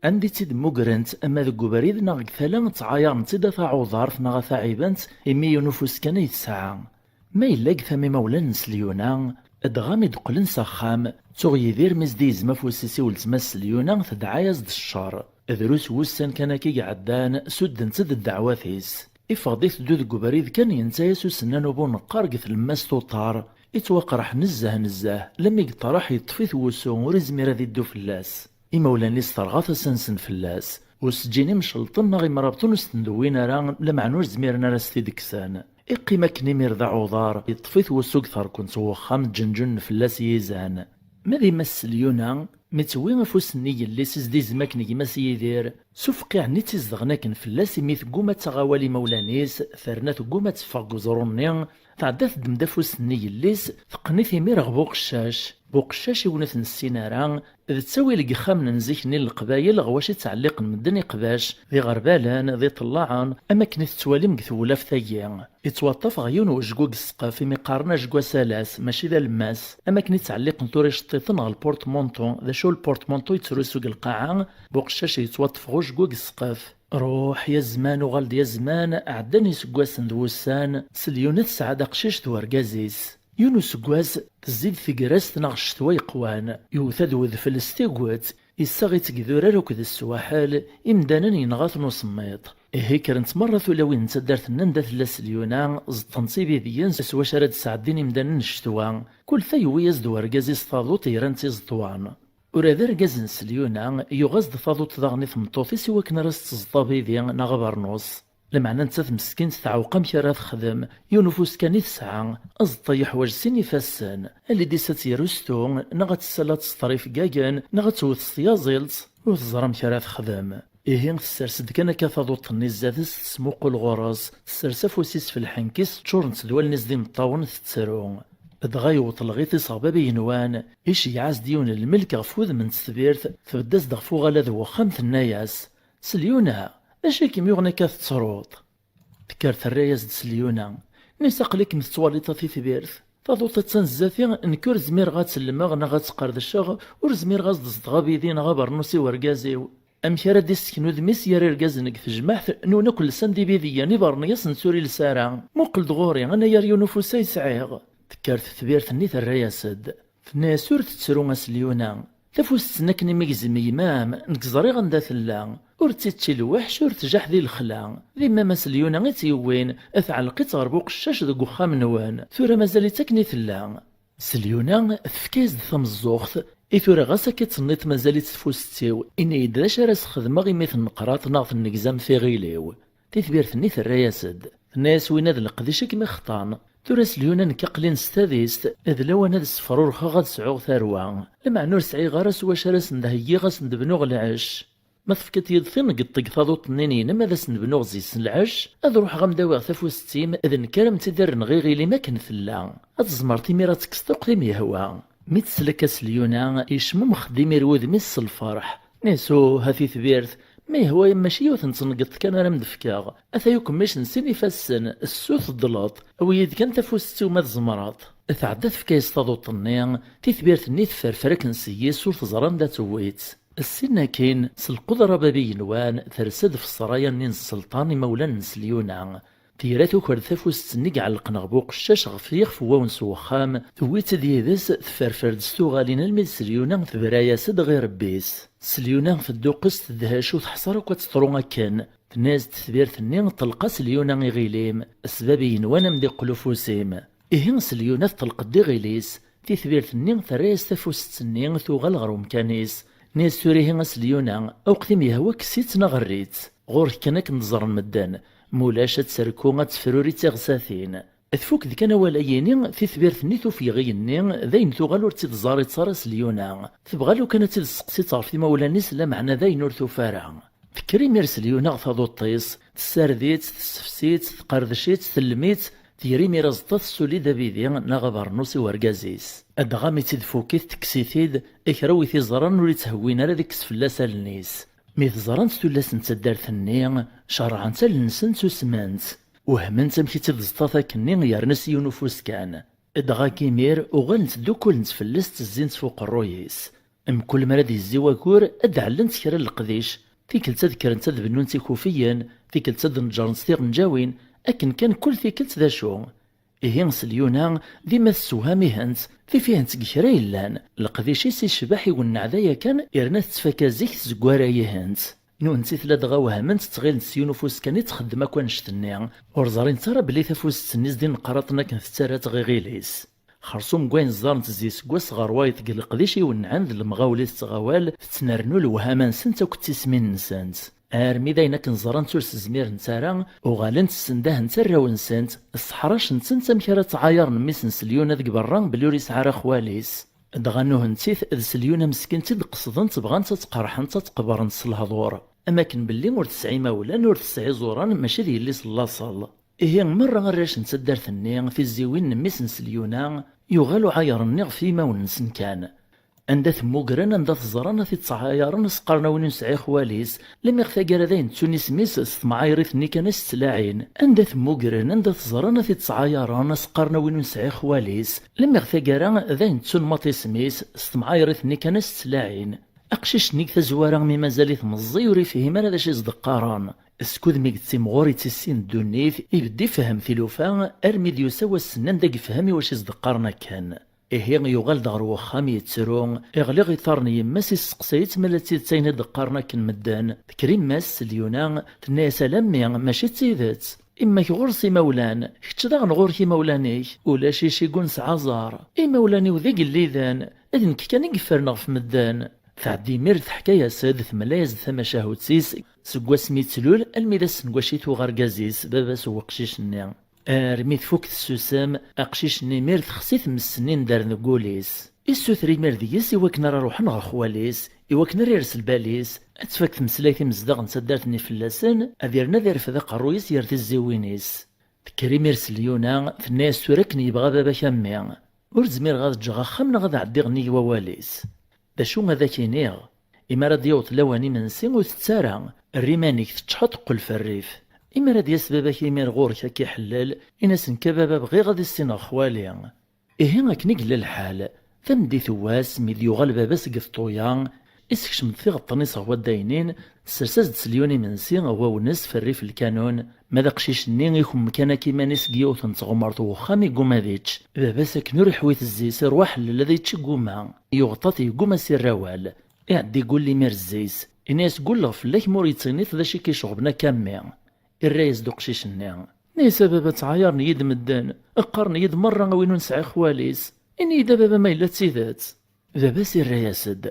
Anda i tt-id-mmugrent, ama deg ubrid neɣ deg tala, ttɛayarent-id a taɛudart neɣ a taɛibant, imi yiwen ufus kan ay tesɛa. Ma yella deg tama imawlan n Selyuna, dɣa mi d-qqlen s axxam, tuɣ Yidir mi s-d-yezma afus-is i weltma-s Selyuna, tedɛa-yas-d ccer. Drus wussan kan akka i iɛeddan, suddent-d ddeɛwat-is. Iffeɣ-d iteddu deg ubrid kan, yenta-yas usennan ubuneqqar deg tlemmast uṭar. Ittwaqreḥ nezzeh nezzeh, lammi yeṭṭerreḥ yeṭṭef-it wusu, ur izmir ad iddu fell-as. Imawlan-is terɣa tasa-nsen fell-as. Ur s-ǧǧin imcelṭen neɣ imrabṭen ur s-ten-dewwin ara, lameɛna ur zmiren ara s-t-id-kksen. Iqqim akken imir d aɛuḍar, yeṭṭef-it wusu deg terkent n wexxam, ǧenǧunen fell-as yizan. Ma d yemma-s Selyuna, mi tewwi afus-nni n yelli-s i s-d-izem akken gma-s Yidir, s ufqiɛ-nni tt-izedɣen akken fell-as, imi tegguma ad taɣ awal imawlan-is, terna tegguma ad teffeɣ deg uẓru-nni, tɛedda teddem-d afus-nni n yelli-s, teqqen-it imir ɣer Buqeccac. Buqeccac, i wen ur t-nessin ara, d ttawil deg yexxamen n zik-nni n Leqbayel ɣer wacu i ttɛelliqen medden iqbac, d iɣerbalen, d iṭellaɛen, am akken i tettwalim deg tewlaft-agi. Yettwaṭṭaf ɣer yiwen wejgu deg ssqef, imi qqaren ajgu asalas, mačči d alemmas, am akken i ttɛelliqen tura iceṭṭiḍen ɣer lpurtmunṭu. D acu lpurtmunṭu yettrusu deg lqaɛa, Buqeccac yettwaṭṭef ɣer ujgu deg ssqef. Ruḥ ya zman, uɣal-d ya zman, ɛeddan iseggasen d wussan, Selyuna tesɛa-d aqcic d urgaz-is. Yiwen useggas, tezzi-d tegrest neɣ ccetwa yeqwan, yewwet-d wedfel s tiget, issaɣ-itt deg idurar akked swaḥel, imdanen yenɣa-ten usemmiḍ. Ihi kkrent merra tulawin n taddart-nni anda tella Selyuna, ẓeṭṭent ibidiyen s wacu ara d-sɛeddin imdanen n ccetwa, kul ta yewwi-yas-d urgaz-is taḍuṭ yeran d tiẓeṭwan. Ula d argaz n Selyuna, yuɣ-as-d taḍuṭ daɣen i tmeṭṭut-is i wakken ara s-teẓḍ abidi neɣ abernus. Lameɛna nettat meskint teɛweq amek ara texdem, yiwen ufus kan i tesɛa, aẓeṭṭa yeḥwaǧ sin ifassen, alidis ad tt-yerustu, neɣ ad tessal ad tesṭer ifeggagen, neɣ ad tewwet s tyaẓilt, ur teẓri amek ara texdem. Ihi tessers-d kan akka taḍuṭ-nni zdat-s, tesmuqul ɣur-s, tessers afus-is f lḥenk-is ččurent d wallen-is d imeṭṭawen, tettru. Dɣa yewweḍ lɣiṭ-is ɣer bab igenwan, iceyyeɛ-as-d yiwen n lmelk ɣef wudem n tetbirt, tbedd-as-d ɣef uɣalad n wexxam, tenna-yas: "Selyuna, d acu i kem-yuɣen akka tettruḍ?" Tekker terra-yas-d Selyuna: "Nis aql-ikem tettwaliḍ a titbirt. Taḍuṭ attan zdat-i, nekk ur zmireɣ ad tt-llemeɣ neɣ ad tt-qerdceɣ, ur zmireɣ ad s-d-ẓḍeɣ abidi neɣ abernus i urgaz-iw. Amek ara d-issken udem-is gar irgazen deg tejmaɛt, nwen akk lsan-d ibidiyen, ibernyas netta ur iles ara. Muqel-d ɣur-i, anagar yiwen ufus ay sɛiɣ." Tekker tetbirt-nni terra-yas-d. Tenna-yas: "Ur tettru a Selyuna. Tafust-nni akken i m-igzem gma-m, nekk ẓriɣ anda tella. Ur tt-ičči lweḥc, ur tjaḥ di lexla. D yemma-m a Selyuna i tt-yewwin, tɛelleq-itt ɣer Buqeccac deg uxxam-nwen. Tura mazal-itt akken i tella." Selyuna tefka-yas-d tameẓẓuɣt, i tura ɣas akka i tenniḍ mazal-itt tfust-iw, ini-yi-d d acu ara s-xedmeɣ imi tenneqraḍ neɣ tennegzam tiɣil-iw. Titbirt-nni terra-yas-d. Tenna-yas: "Winna d leqdic i kem-ixḍan. Tura Selyuna nekk aql-in s tadist, d lawan ad ssefrurxeɣ ad sɛuɣ tarwa. Lameɛna ur sɛiɣ ara s wacu ara sen-d-heggiɣ ad sen-d-bnuɣ lɛecc." Ma tefkiḍ-iyi-d tineggeḍt deg taḍuṭ-nni-inem ad asen-bnuɣ zzi-s lɛecc, ad ruḥeɣ ad m-d-awiɣ tafust-im, d nekk ara m-tt-id-rreneɣ iɣil-im akken tella. Ad tzemreḍ imir ad tekkseḍ akk timihwa. Mi tt-tesla akka Selyuna, yecmumex-d imir wudem-is s lferḥ. Nisu, ha titbirt, ma yehwa-yam mačči yiwet n tneggeḍt kan ara m-d-fkeɣ. Ataya ukemmic n sin ifassen, ssu teddleḍ. Awi-yi-d kan tafust-iw ma tzemreḍ. Tɛedda tefka-yas taḍuṭ-nni, titbirt-nni tefferfer akken s yis ur teẓri anda tewwi-tt. Ssin akkin, s lqudra bab igenwan, tersa-d f ssraya-nni n sselṭan imawlan n Selyuna. Tira tuker-d tafust-nni i iɛellqen ɣef uqeccac ɣef yixef n wawens n wexxam, tewwi-tt-id yid-s, tefferfer-d s tuɣalin almi d Selyuna tebra-yas-d ɣer rebbi-s. Selyuna tedduqqes, tedhec, ur teḥṣa akk ad teḍru akken. Tenna-yas-d tetbirt-nni: "Ṭelq a Selyuna iɣil-im, ssbab i yenwan ad m-d-iqqel ufus-im." Ihi Selyuna teṭleq-d iɣil-is, titbirt-nni terra-yas tafust-nni, tuɣal ɣer umkan-is. Tenna-yas tura ihi a Selyuna, awqet i m-yehwa kkes-itt neɣ err-itt. Ɣur-k kan akken d-ẓren medden, mulac ad terku, ad tefruri d tiɣsatin. Tfuk-d kan awal-ayini, titbirt-nni tufeg iɣil-nni, d ayen tuɣal ur tt-id-ẓarit ara Selyuna. Tebɣa lukan ad tt-id-testeqsi ɣef imawlan-is, lameɛna d ayen ur tufi ara. Tekker imir Selyuna ɣer taduṭ-is, tessared-itt, tessefsi-tt, tqerdec-itt, tellem-itt, tger imir aẓeṭṭa, tessuli-d abidi neɣ abernus i urgaz-is. Dɣa mi tt-id-tfukit, tekkes-it-id, kra wi t-iẓran ur itthewwin ara ad ikkes fell-as allen-is. Mi t-ẓrant tullas n taddart-nni, cerɛent allen-nsent, susment. Wehment amek i tt-id-ẓeṭṭat akkenni, yerna s yiwen ufus kan. Dɣa akk imir uɣalent ddukulent fell-as, ttezzint f uqerruy-is. Mkul mi ara d-yezzi wagur, ad d-ɛellent kra n leqdic. Tikkelt ad kkrent ad bennunt ikufiyen, tikkelt ad neǧǧrent tiɣenǧawin, akken kan kul tikkelt d acu. Ihi Selyuna dima tessewham-ihent, tif-ihent deg kra yellan, leqdic-is icbeḥ, iwenneɛ d aya kan, yerna tettfaka zik tzeggara-ihent. Nuhenti tella dɣa wehment, ttɣilent s yiwen ufus kan i txeddem akk annect-nni. Ur ẓrint ara belli tafust-nni s d ineqqraṭen akken tettarra-tt ɣer iɣil-is. Xersum n wayen ẓẓarent zi seggas ɣer wayeḍ deg leqdic iwennɛen d lemɣawla i tettɣawal, tettnernu lewhama-nsent akked tismin-nsent. Armi d ayen akken ẓrant ur s-zmirent ara, uɣalent ssendahent arraw-nsent, sseḥracent-tent amek ara ttɛayaren mmi-s n Selyuna deg berra belli ur yesɛi ara xwali-s. Dɣa nuhentit d Selyuna meskint i d-qesdent, bɣant ad tt-qerḥent, ad tt-qebrent s lehdur, am akken belli ur tesɛi imawlan, ur tesɛi iẓuran, mačči d yelli-s n laṣel. Ihi merra arrac n taddart-nni, tiziwin n mmi-s n Selyuna, yuɣal uɛayer-nni ɣef yimawen-nsen kan. Anda t-mmugren, anda t-ẓran, ad t-id-ttɛayaren, ad s-qqaren a win ur nesɛi xwali-s, lemmiɣ taggara d ayen ttun isem-is s temɛayrit-nni kan a s-ttlaɛin. Anda t-mmugren, anda t-ẓran, ad t-id-ttɛayaren, a s-qqaren a win ur nesɛi xwali-s, lemmiɣ taggara d ayen ttun maṭ isem-is s temɛayrit-nni kan a s-ttlaɛin. Aqcic-nni deg tazwara mi mazal-it meẓẓiy ur ifhim ara d acu i s-d-qqaren. Skud mi yettimɣur ittissin ddunit, ibedd ifhem tilufa, armi d-yusa wass-nni anda yefhem i wacu i s-d-qqaren akken. Ihi yuɣal-d ɣer wexxam yettru, iɣliq iḍarren n yemma-s, isseqsay-itt ma la d tidet ayen i d-qqaren akken medden. Tekker yemma-s Selyuna, tenna-yas: "Ala mmi, mačči d tidet. Imma-k ɣur-s imawlan, kečč daɣen ɣur-k imawlan-ik, ulac icigun s aẓar. Imawlan-iw d igelliden, d nekk kan i yeffren ɣef medden." Tɛeddi imir teḥka-yas-d, temla-yas-d tamacahut-is, seg wasmi i tlul almi d ass n wacu i tuɣ argaz-is, baba-s n weqcic-nni. Armi tfuk tessusem, aqcic-nni imir texsi tmes-nni n der deg wul-is. Issuter imir deg-s i wakken ara ruḥen ɣer xwali-s, i wakken ara ires lbal-is, ad tfak tmeslayt imezdaɣ n taddart-nni fell-asen, ad irnu ad irfed aqerruy-is ger tiziwin-is. Tekker imir Selyuna, tenna-yas: "Tura akken yebɣa baba-k a mmi, ur zmireɣ ad ǧǧeɣ axxam neɣ ad ɛeddiɣ nnig wawal-is. D acu ad ak-iniɣ? Imi ara d-yaweḍ lawan imensi ur tett ara, err iman-ik teččḥeḍ, qqel f rrif. Imi ara d-yas baba-k imir ɣur-k ad k-iḥellel, in-as nekk a baba bɣiɣ ad issineɣ xwali." Ihi akken i yella lḥal, tameddit n wass mi d-yuɣal baba-s seg tṭuya, isekcem-d tiɣeṭṭen-is ɣer waddaynin, tessers-as-d Selyuna imensi ɣer wawnes f rrif lkanun, ma d aqcic-nni ikem kan akk iman-is deg yiwet n tɣemert n wexxam iguma ad ičč. Baba-s akken ur iḥwi tezzi-s, iruḥ ḥellel ad ičč iguma, yuɣeṭ-at iguma s irra awal. Iɛeddi gulli imir zzi-s, ini-as: "Gulleɣ fell-ak ma ur yettiniḍ d acu i k-iceɣben akka a mmi." Irra-yas-d uqcic-nni: "Ini-as a baba ttɛayaren-iyi-d medden, qqaren-iyi-d merra a win ur nesɛi xwali-s. Ini-yi-d a baba ma yella d tidet." Baba-s irra-yas-d: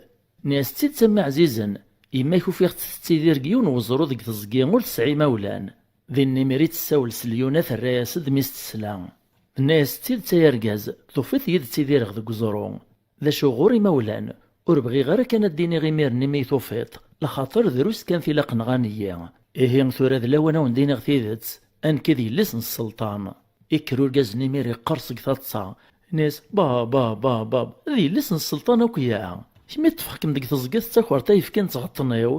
"Ini-as d tidet a mmi ɛzizen, yemma-k ufiɣ-tt tettidir deg yiwen weẓru deg teẓgi ur tesɛi imawlan." Din imir i tessawel Selyuna, terra-yas-d mi s-tesla. Tenna-yas: "D tidet ay argaz, tufiḍ-iyi-d ttidireɣ deg uẓru. D acu ɣur imawlan, ur bɣiɣ ara kan ad d-iniɣ imir-nni mi tufiḍ, laxaṭer drus kan tilaq nɣan-iyi. Ihi tura d lawan a wen-d-iniɣ tidet, a nekk d yelli-s n sselṭan." Ikker urgaz-nni imir iqqers seg taḍsa, ini-as: "Bab, bab, bab, bab, d yelli-s n sselṭan akk ya. Kemm i ṭṭfeɣ-kem deg teẓgi tettakreḍ ayefki n tɣeṭṭen-iw."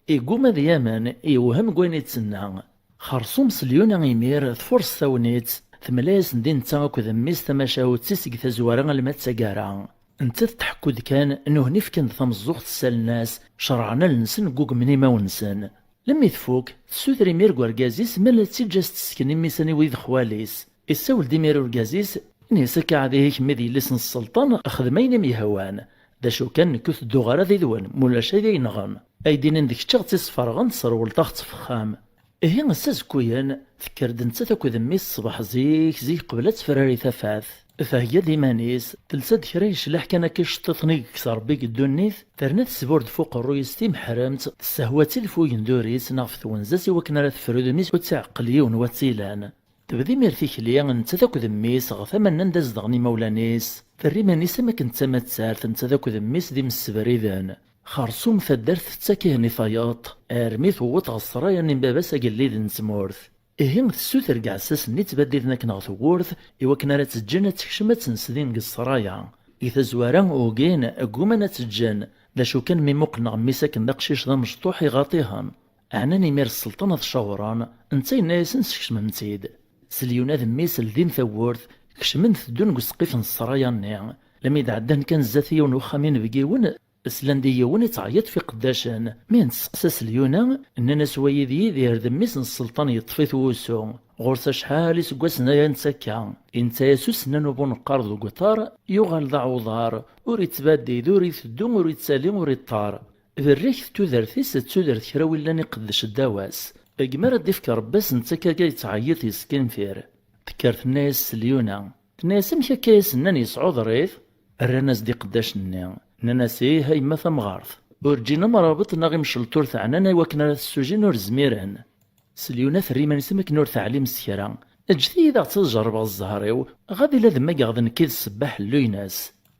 Iguma ad yamen, yewhem deg wayen i d-tenna. Xerṣum Selyuna imir tfurṣ tagnit, temla-yasen-d i netta akked mmi-s tamacahut-is seg tazwara alma d taggara. Nettat tḥekku-d kan, nuhni fkan-d tameẓẓuɣt, ssalen-as, cerɛen allen-nsen, ggugmen imawen-nsen. Lemmi tfuk, tessuter imir deg urgaz-is ma la tt-iǧǧa s tesken i mmi-s aniwi d xwali-s. Issawel-d imir urgaz-is, ini-as akka ɛad ihi kemm d yelli-s n sselṭan, xdem ayen i m-yehwan. D acu kan, nekk ur tedduɣ ara did-wen, mulac ay d-ay nɣen. Ay d-inin d kečč a ɣ-tt-isferɣen, tesrewleḍ-aɣ-tt f axxam. Ihi ass azekkuyen, tekker-d nettat akked mmi-s ṣṣbeḥ zik zik qbel ad tefrari tafat. Thegga-d iman-is, telsa-d kra yecleḥ kan akka iceṭṭiṭen i yekkes Rebbi deg ddunit, terna tesbur-d f uqerruy-is timeḥremt, tessehwa-tt-id f ugendur-is neɣ f twenza-s i wakken ara tefru udem-is ur tt-iɛeqqel yiwen watt ilan. Tebda imir tikli, nettat akked mmi-s, ɣer tama-nni anda zedɣen imawlan-is. Terra iman-is am akken d tamattart, nettat akked mmi-s d imessebriden. Xersum taddart tettak ihen i tayeḍ, armi tewweḍ ɣer ssṛaya-nni n baba-s agellid n tmurt. Ihi tessuter deg iɛessasen-nni ttbaddiden akken ɣer tewwurt, i wakken ara tt-ǧǧen ad tekcem ad tt-nsdin deg ssṛaya. Di tazwara, ugin, gguman ad tt-ǧǧen, d acu kan mi muqlen ɣer mmi-s akken d aqcic d amecṭuḥ iɣaṭ-ihen. Ɛnan imir sselṭan ad cawren, netta yenna-yasen sekcmem-tt-id. Selyuna d mmi-s ldin tawwurt, kecmen teddun deg useqqif n ssṛaya-nni. Lami d-ɛeddan kan zdat yiwen uxxam inebgiwen, slan-d i yiwen ittɛeyyiḍ f iqeddacen. Mi n-testeqsa Selyuna, nnan-as wayi d Yidir d mmi-s n sselṭan yeṭṭef-it wusu. Ɣur-s acḥal iseggasen aya netta akka. Inta-yas usennan ubuneqqar deg uṭar, yuɣal d aɛuḍar, ur ittbaddid, ur iteddu, ur ittali, ur iṭṭar. Berriket tudert-is d tudert kra wi llan iqeddec ddaw-as. Deg mi ara d-ifk Rebbi-s netta akka yettɛeyyiḍ yeskinfir. Tekker tenna-yas Selyuna. Tenna-yas amek akka i s-nnan yesɛuḍer-it? Rran-as-d iqeddacen-nni. Nnan-as ih a yemma tamɣart. Ur ǧǧin amrabeṭ neɣ imcelṭ ur teɛnan i wakken ara t-ssujin ur zmiren. Selyuna terra iman-is am akken ur teɛlim s kra. Ǧǧet-iyi daɣ ad tt-ad-jerrbeɣ zzher-iw, ɣad ila d mmageɣ d nekk i d ssebba ḥelluyen-as.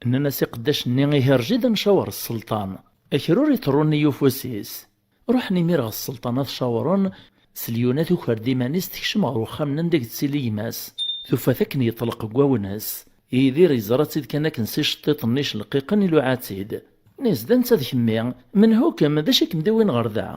Nnan-as iqeddacen-nni ihi rǧi-d ad ncawer sselṭan. Kra ur iṭerrun i ufus-is. Ruḥen imir ɣer sselṭan ad cawren, Selyuna tuker-d iman-is tekcem ɣer uxxam-nni anda i yettili gma-s. Tufa-t akken yeṭleq deg wawnes. Yidir yeẓra-tt-id kan akken s iceṭṭiṭen-nni icelqiqen iluɛa-tt-id. Nni-as d anta d kemmi, menhu-kem, d acu i kem-d-iwin ɣer da?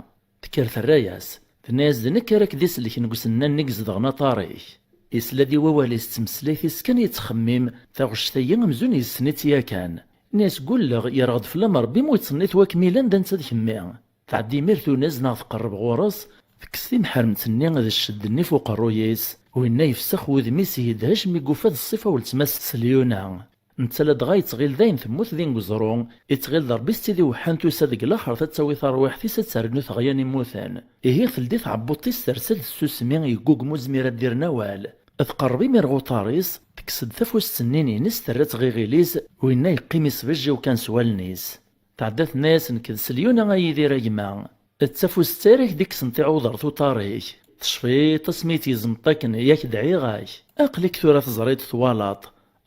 Tekker terra-yas, tenna-yas d nekk ara k-d-isellken deg usennan-nni i izedɣen aṭar-ik. Yesla-d i wawal-is d tmeslayt-is kan yettxemmim, taɣect-agi amzun yessen-itt yakan. Nni-as gulleɣ, yerɣ-d fell-am Rebbi mi ur yettṣennit wakk mi llan d anta d kemmi. Tɛedda imir tunez neɣ tqerreb ɣur-s, tekkes timeḥremt-nni d ccedd-nni f uqerruy-is, winna yefsex wudem-is yedhec mi yufa d ṣṣifa weltma-s Selyuna. Netta ladɣa yettɣil dayen temmut din deg uẓru, yettɣil d Rebbi s tid iweḥḥan tusa deg laxert ad tawi tarwiḥt-is ad ternu teɣya n immuten. Ihi teldi tɛebbuḍt-is tersa-d tsusmi yeggugem ur zmir ad d-irren awal. Tqerreb imir ɣer uṭar-is, tekkes-d tafust-nni-ines terra-tt ɣer iɣil-is, winna yeqqim isbejjiw kan s wallen-is. Tɛedda tenna-yas nekk d Selyuna a Yidir a gma. D tafust-a ara k-d-ikksen tiɛuḍert uṭar-ik. Tecfiḍ asmi i tt-yezmeḍ akken yak dɛiɣ-ak. Aql-ik tura teẓriḍ twalaḍ.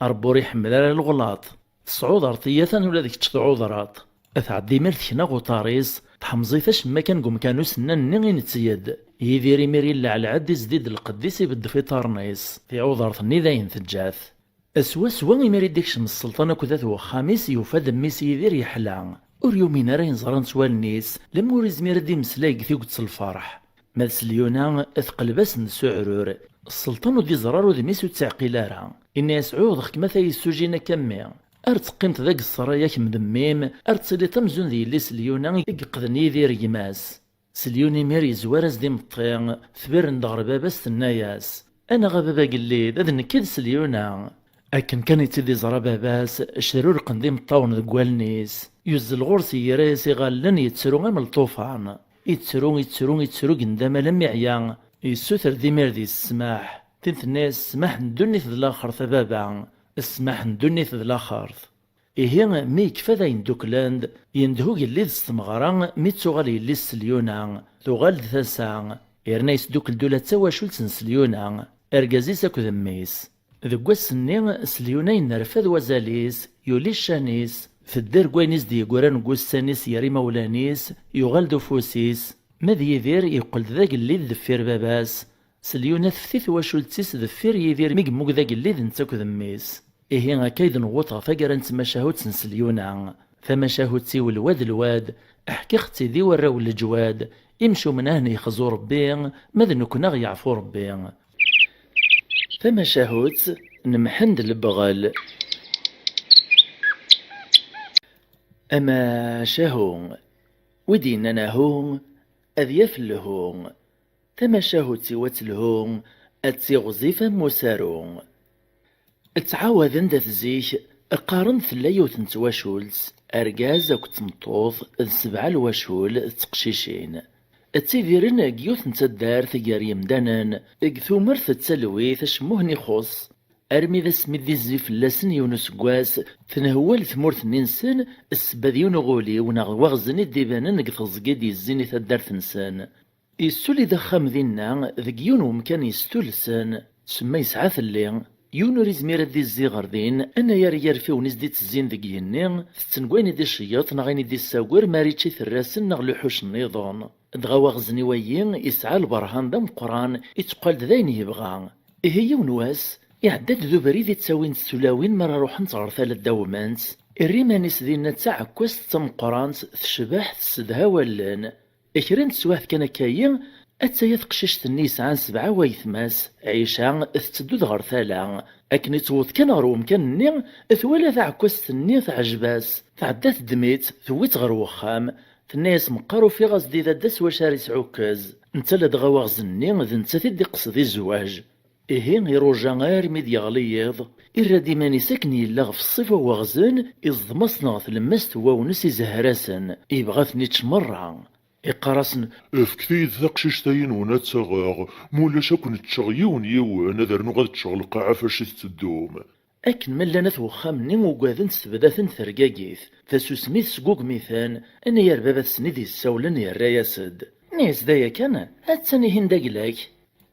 Ṛebbi ur iḥemmel ara leɣlaṭ. Tesɛuḍert iyyat ula d kečč tɛuḍreḍ. Tɛedda imir tekna ɣer uṭar-is, tḥemẓ-it acemma kan deg umkan usennan-nni i netteg-d. Yidir imir yelleɛleɛ-d izdi-d lqedd-is ibeddef iṭarren-is. Tiɛuḍert-nni dayen teǧǧa-t. Swaswa imir i d-ikcem sselṭan akked at wexxam-is, yufa-d mmi-s Yidir yeḥla. Ur yumin ara ayen ẓran s wallen-is, lemmer ur izmir ad d-imeslay deg tiget s lferḥ. Ma d Selyuna, teqleb-asen-d s uɛrur. Sselṭan ur d-iẓer ara udem-is ur tt-iɛqil ara. Inna-yas ɛuhdeɣ-kem a tayessujin akka mmi. Ar teqqimeḍ deg ṣṣraya kemm d mmi-m, ar tettiliḍ amzun d yelli-s Selyuna i yeqqden Yidir gma-s. Selyun imir yezwar-as-d imeṭṭi, tberren-d ɣer baba-s tenna-yas, anaɣ a baba agellid, ad nekk i d Selyuna. Akken kan i tt-id-iẓra baba-s, crurqen-d imeṭṭawen deg wallen-is. Yuzzel ɣur-s ira-yas iɣallen yettru am lṭufan. Yettru, yettru, yettru gendam alammi yeɛya. Yessuter-d imir deg-s ssmaḥ. Tin tenna-yas ssmaḥ n ddunit d laxert a baba. Ssmaḥ n ddunit d laxert. Ihi, mi yekfa d ayen dduklen-d, yendeh ugellid s tmeɣra mi d-tuɣal yelli-s Selyuna, tuɣal-d tasa, yerna yesdukkel-d ula d tawacult n Selyuna, argaz-is akked mmi-s. Deg wass-nni, Selyuna yennerfad wazal-is, yuli ccan-is, tedder deg wayen i s-d-yeggran deg wussan-is ger imawlan-is, yuɣal-d ufus-is, ma d Yidir yeqqel-d d agellid deffir baba-s, Selyuna tefti twacult-is deffir Yidir mi yemmug d agellid netta akked mmi-s. Ihi akka i d-newweḍ ɣer taggara n tmacahut n Selyuna. Tamacahut-iw lwad lwad, ḥkiɣ-tt-id i warraw n leǧwad, imcumen a hen-yexzu Rebbi, ma d nekkni a ɣ-yeɛfu Rebbi. Tamacahut n Mḥend Lebɣel. Amacahu, wi d-yennan ahu, Ad yaf lhu. Tamacahut-iw ad telhu, ad tiɣzif am usaru. Ttɛawaden-d at zik, qqaren tella yiwet n twacult, argaz akked tmeṭṭut, d sebɛa lwacul d teqcicin. Ttidiren deg yiwet n taddart gar yemdanen, deg tumert d talwit acemmuhn ixuṣ, armi d asmi d-izzi fell-asen yiwen useggas, tenhewwal tmurt-nni-nsen, ssebba d yiwen uɣuliw neɣ waɣzen i d-ibanen deg teẓgi d-yezzin i taddart-nsen. Yessuli-d axxam dinna, deg yiwen wemkan yestulsen, semma yesɛa telli. Yiwen ur izmir ad d-izzi ɣer din, anayer n yirfiwen i s-d-ittezzin deg yigenni, tetten deg wayen i d-iceyyeḍ neɣ ayen i d-issager mi ara yečč iterrasen neɣ luḥuc nniḍen. Dɣa waɣzen i wayi, yesɛa lberhan d ameqqran, itteqqal-d d ayen yebɣa. Ihi yiwen wass, iɛedda-d d ubrid i ttawint tulawin mi ara ruḥent ɣer tala ddaw-mans, irra iman-is dinna d taɛekkazt d tameqqrant, tecbeḥ, tessedha wallen. Kra n teswiɛt kan akka-yi, attaya teqcict-nni yesɛan sebɛa waytma-s, Ɛica, tetteddu-d ɣer tala. Akken i tewweḍ kan ɣer wemkan-nni, twala taɛekkazt-nni teɛjeb-as, tɛedda teddem-itt, tewwi-tt ɣer wexxam, tenna-yas meqqar ufiɣ-as-d i dadda s wacu ara isɛukkez. Netta ladɣa waɣzen-nni d nettat i d-iqsed i zzwaǧ. Ihi iruja armi d-yeɣli yiḍ, irra-d iman-is akken yella ɣef ṣṣifa n waɣzen, iẓḍem-asen ɣer tlemmast n wawnes izehher-asen, yebɣa ad ten-ičč merra. Iqqar-asen: "Efket-iyi-d taqcict-ayi-nwen ad tt-aɣeɣ, ma ulac ad ken-ččeɣ yiwen yiwen, ad rnuɣ ad ččeɣ lqaɛa fac i tetteddum." Akken ma llan at wexxam-nni ugaden-tt tebda-ten tergagit, tasusmi tesgugem-iten, anayer baba-tsen i d-yessawlen yerra-yas-d: "Nni-as d aya kan, attan ihin d agla-k."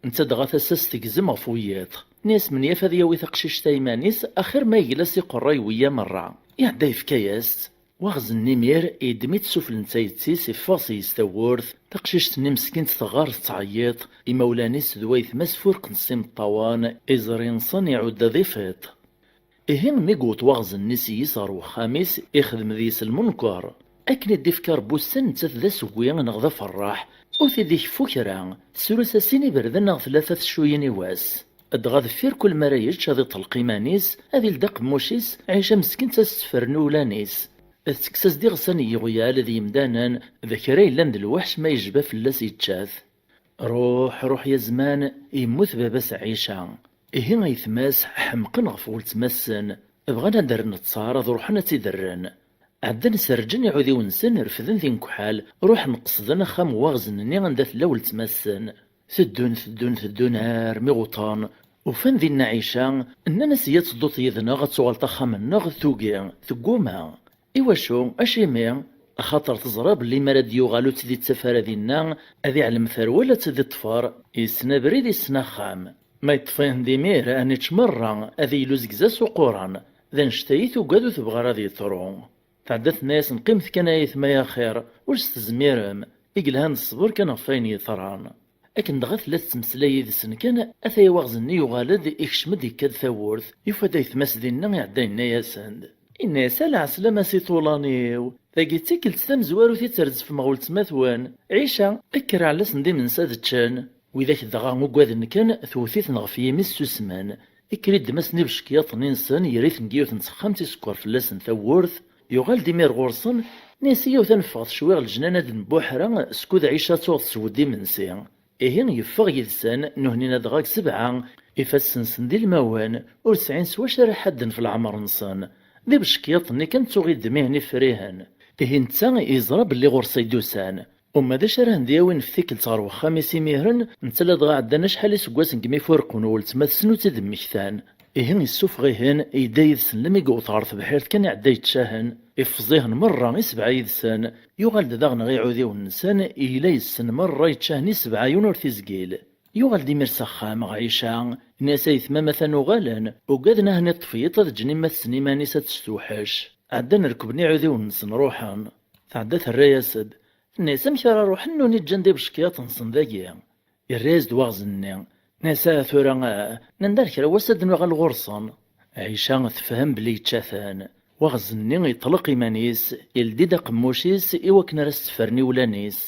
Netta dɣa tasa-s tegzem ɣef wiyiḍ. Nni-as menyaf ad yawi taqcict-a iman-is, axir ma yegla s iqerra yewwi-ya merra. Iɛedda yefka-yas-tt. Waɣzen-nni imir, yeddem-itt sufell n tayet-is, iffeɣ seg-s tawwurt. Taqcict-nni meskint teɣɣar tettɛeyyiḍ, imawlan-is d waytma-s furqen s imeṭṭawen, iẓri-nsen iɛudda d ifiṭ. Ihi mi yewweḍ waɣzen-nni s-yis ɣer wexxam-is, ixdem deg-s lmunker. Akken i d-ifka Rebbi ussan, nettat d asewwi neɣ d aferraḥ, ur t-id-ikeffu kra, tesru-s-asin iberdan neɣ tlata teccuyin i wass. Dɣa deffir kul mi ara yečč ad iṭelq iman-is, ad iled aqemmuc-is, Ɛica meskint ad s-tefren iwlan-is. Tettekkes-as-d iɣsan n yiɣyal d yemdanen, d kra yellan d lweḥc ma yejba fell-as yečča-t. Ruḥ, ruḥ ya zman, yemmut baba-s Ɛica. Ihi aytma-s ḥemqen ɣef weltma-sen, bɣan ad rren ttaṛ ad ruḥen ad tt-id-rren. Ɛeddan serǧen iɛudiwen-nsen, refden tinekḥal, ruḥen qesden axxam n waɣzen-nni anda tella weltma-sen. Teddun, teddun, teddun armi ɣuṭan. Ufan dinna Ɛica, nnan-as: "Iyya ad tedduḍ yid-neɣ, ad tuɣaleḍ axxam-nneɣ." Tugi, tegguma. Iwacu? Acimi? Axaṭer teẓra belli mi ara d-yuɣal ur tt-id-ittaf ara dinna, ad iɛlem terwel ad tt-id-iṭṭfer, yessen abrid, yessen axxam. Ma yeṭṭef-ahen d imir, ad ničč merra, ad yili uzegza s uquran. D annect-a i tugad, ur tebɣi ara ad yeḍru. Tɛedda tenna-yasen: "Qqimet kan ay aytma axir, ur s-tezmirem, i yelhan d ṣṣber kan ɣef wayen yeḍran." Akken dɣa tella tettmeslay yid-sen kan, ataya waɣzen-nni yuɣal-d, ikcem-d, ikka-d tawwurt, yufa-d aytma-s dinna, iɛedda yenna-yasen-d. Yenna-yas: "A lɛeslama si ṭulan-iw, tagi d tikkelt tamezwarut i d-trezzfem ɣer weltma-twen. Ɛica, kker ɛell-asen-d imensi ad ččen." Widak dɣa ugaden kan, tewwet-iten ɣef yimi, ssusmen. Ikker iddem-asen ibeckiyaṭ-nni-nsen, yerr-iten deg yiwet n texxamt, isekker fell-asen tawwurt, yuɣal-d imir ɣur-sen, nni-as: "Iyya-wt ad neffeɣ cwiɣ leǧnan ad nbuḥra, skud Ɛica ad tuɣ tessew-d imensi." Ihi yeffeɣ yid-sen, nuhnin dɣa deg sebɛa, ifassen-nsen d ilmawen, ur sɛin s wacu ara ḥadden f leɛmer-nsen. D ibeckiyaṭ-nni kan ttuɣ iddem-ihen ifrihen. Ihi netta yeẓra belli ɣur-s ay d-usan. Uma d acu ara hen-d-yawin f tikkelt ɣer wexxam-is imiren, netta ladɣa ɛeddan acḥal iseggasen deg mi furqen weltma-tsen ur tt-id-mmektan. Ihi yessufeɣ-ihen, yedda yid-sen lmi yewweḍ ɣer tebḥirt kan iɛedda yečča-hen, iffeẓ-ihen merra, isebɛa yid-sen. Yuɣal-d daɣen ɣer iɛudiwen-nsen, yella yessen merra yečča-hen, isebɛa yiwen ur t-izgil. Yuɣal-d imir s axxam ɣer Ɛica, nni-as: "Aytma, ma atan uɣalen." Ugaden ahen iṭṭef yiḍ ad ǧǧen imma-tsen iman-is ad testewḥec. Ɛeddan rekben iɛudiwen-nsen ruḥen. Tɛedda terra-yas-d. Tenna-yas: "Amek ara ruḥen, nuni ǧǧan-d ibeckiyaṭ-nsen dagi?" Irra-yas-d waɣzen-nni. Nni-as: "Ah, tura, ah, nanda ar kra wass ad nuɣal ɣur-sen." Ɛica tefhem belli yečča-ten. Waɣzen-nni iṭleq iman-is, ildi-d aqemmuc-is i wakken ara s-tefren iwlan-is.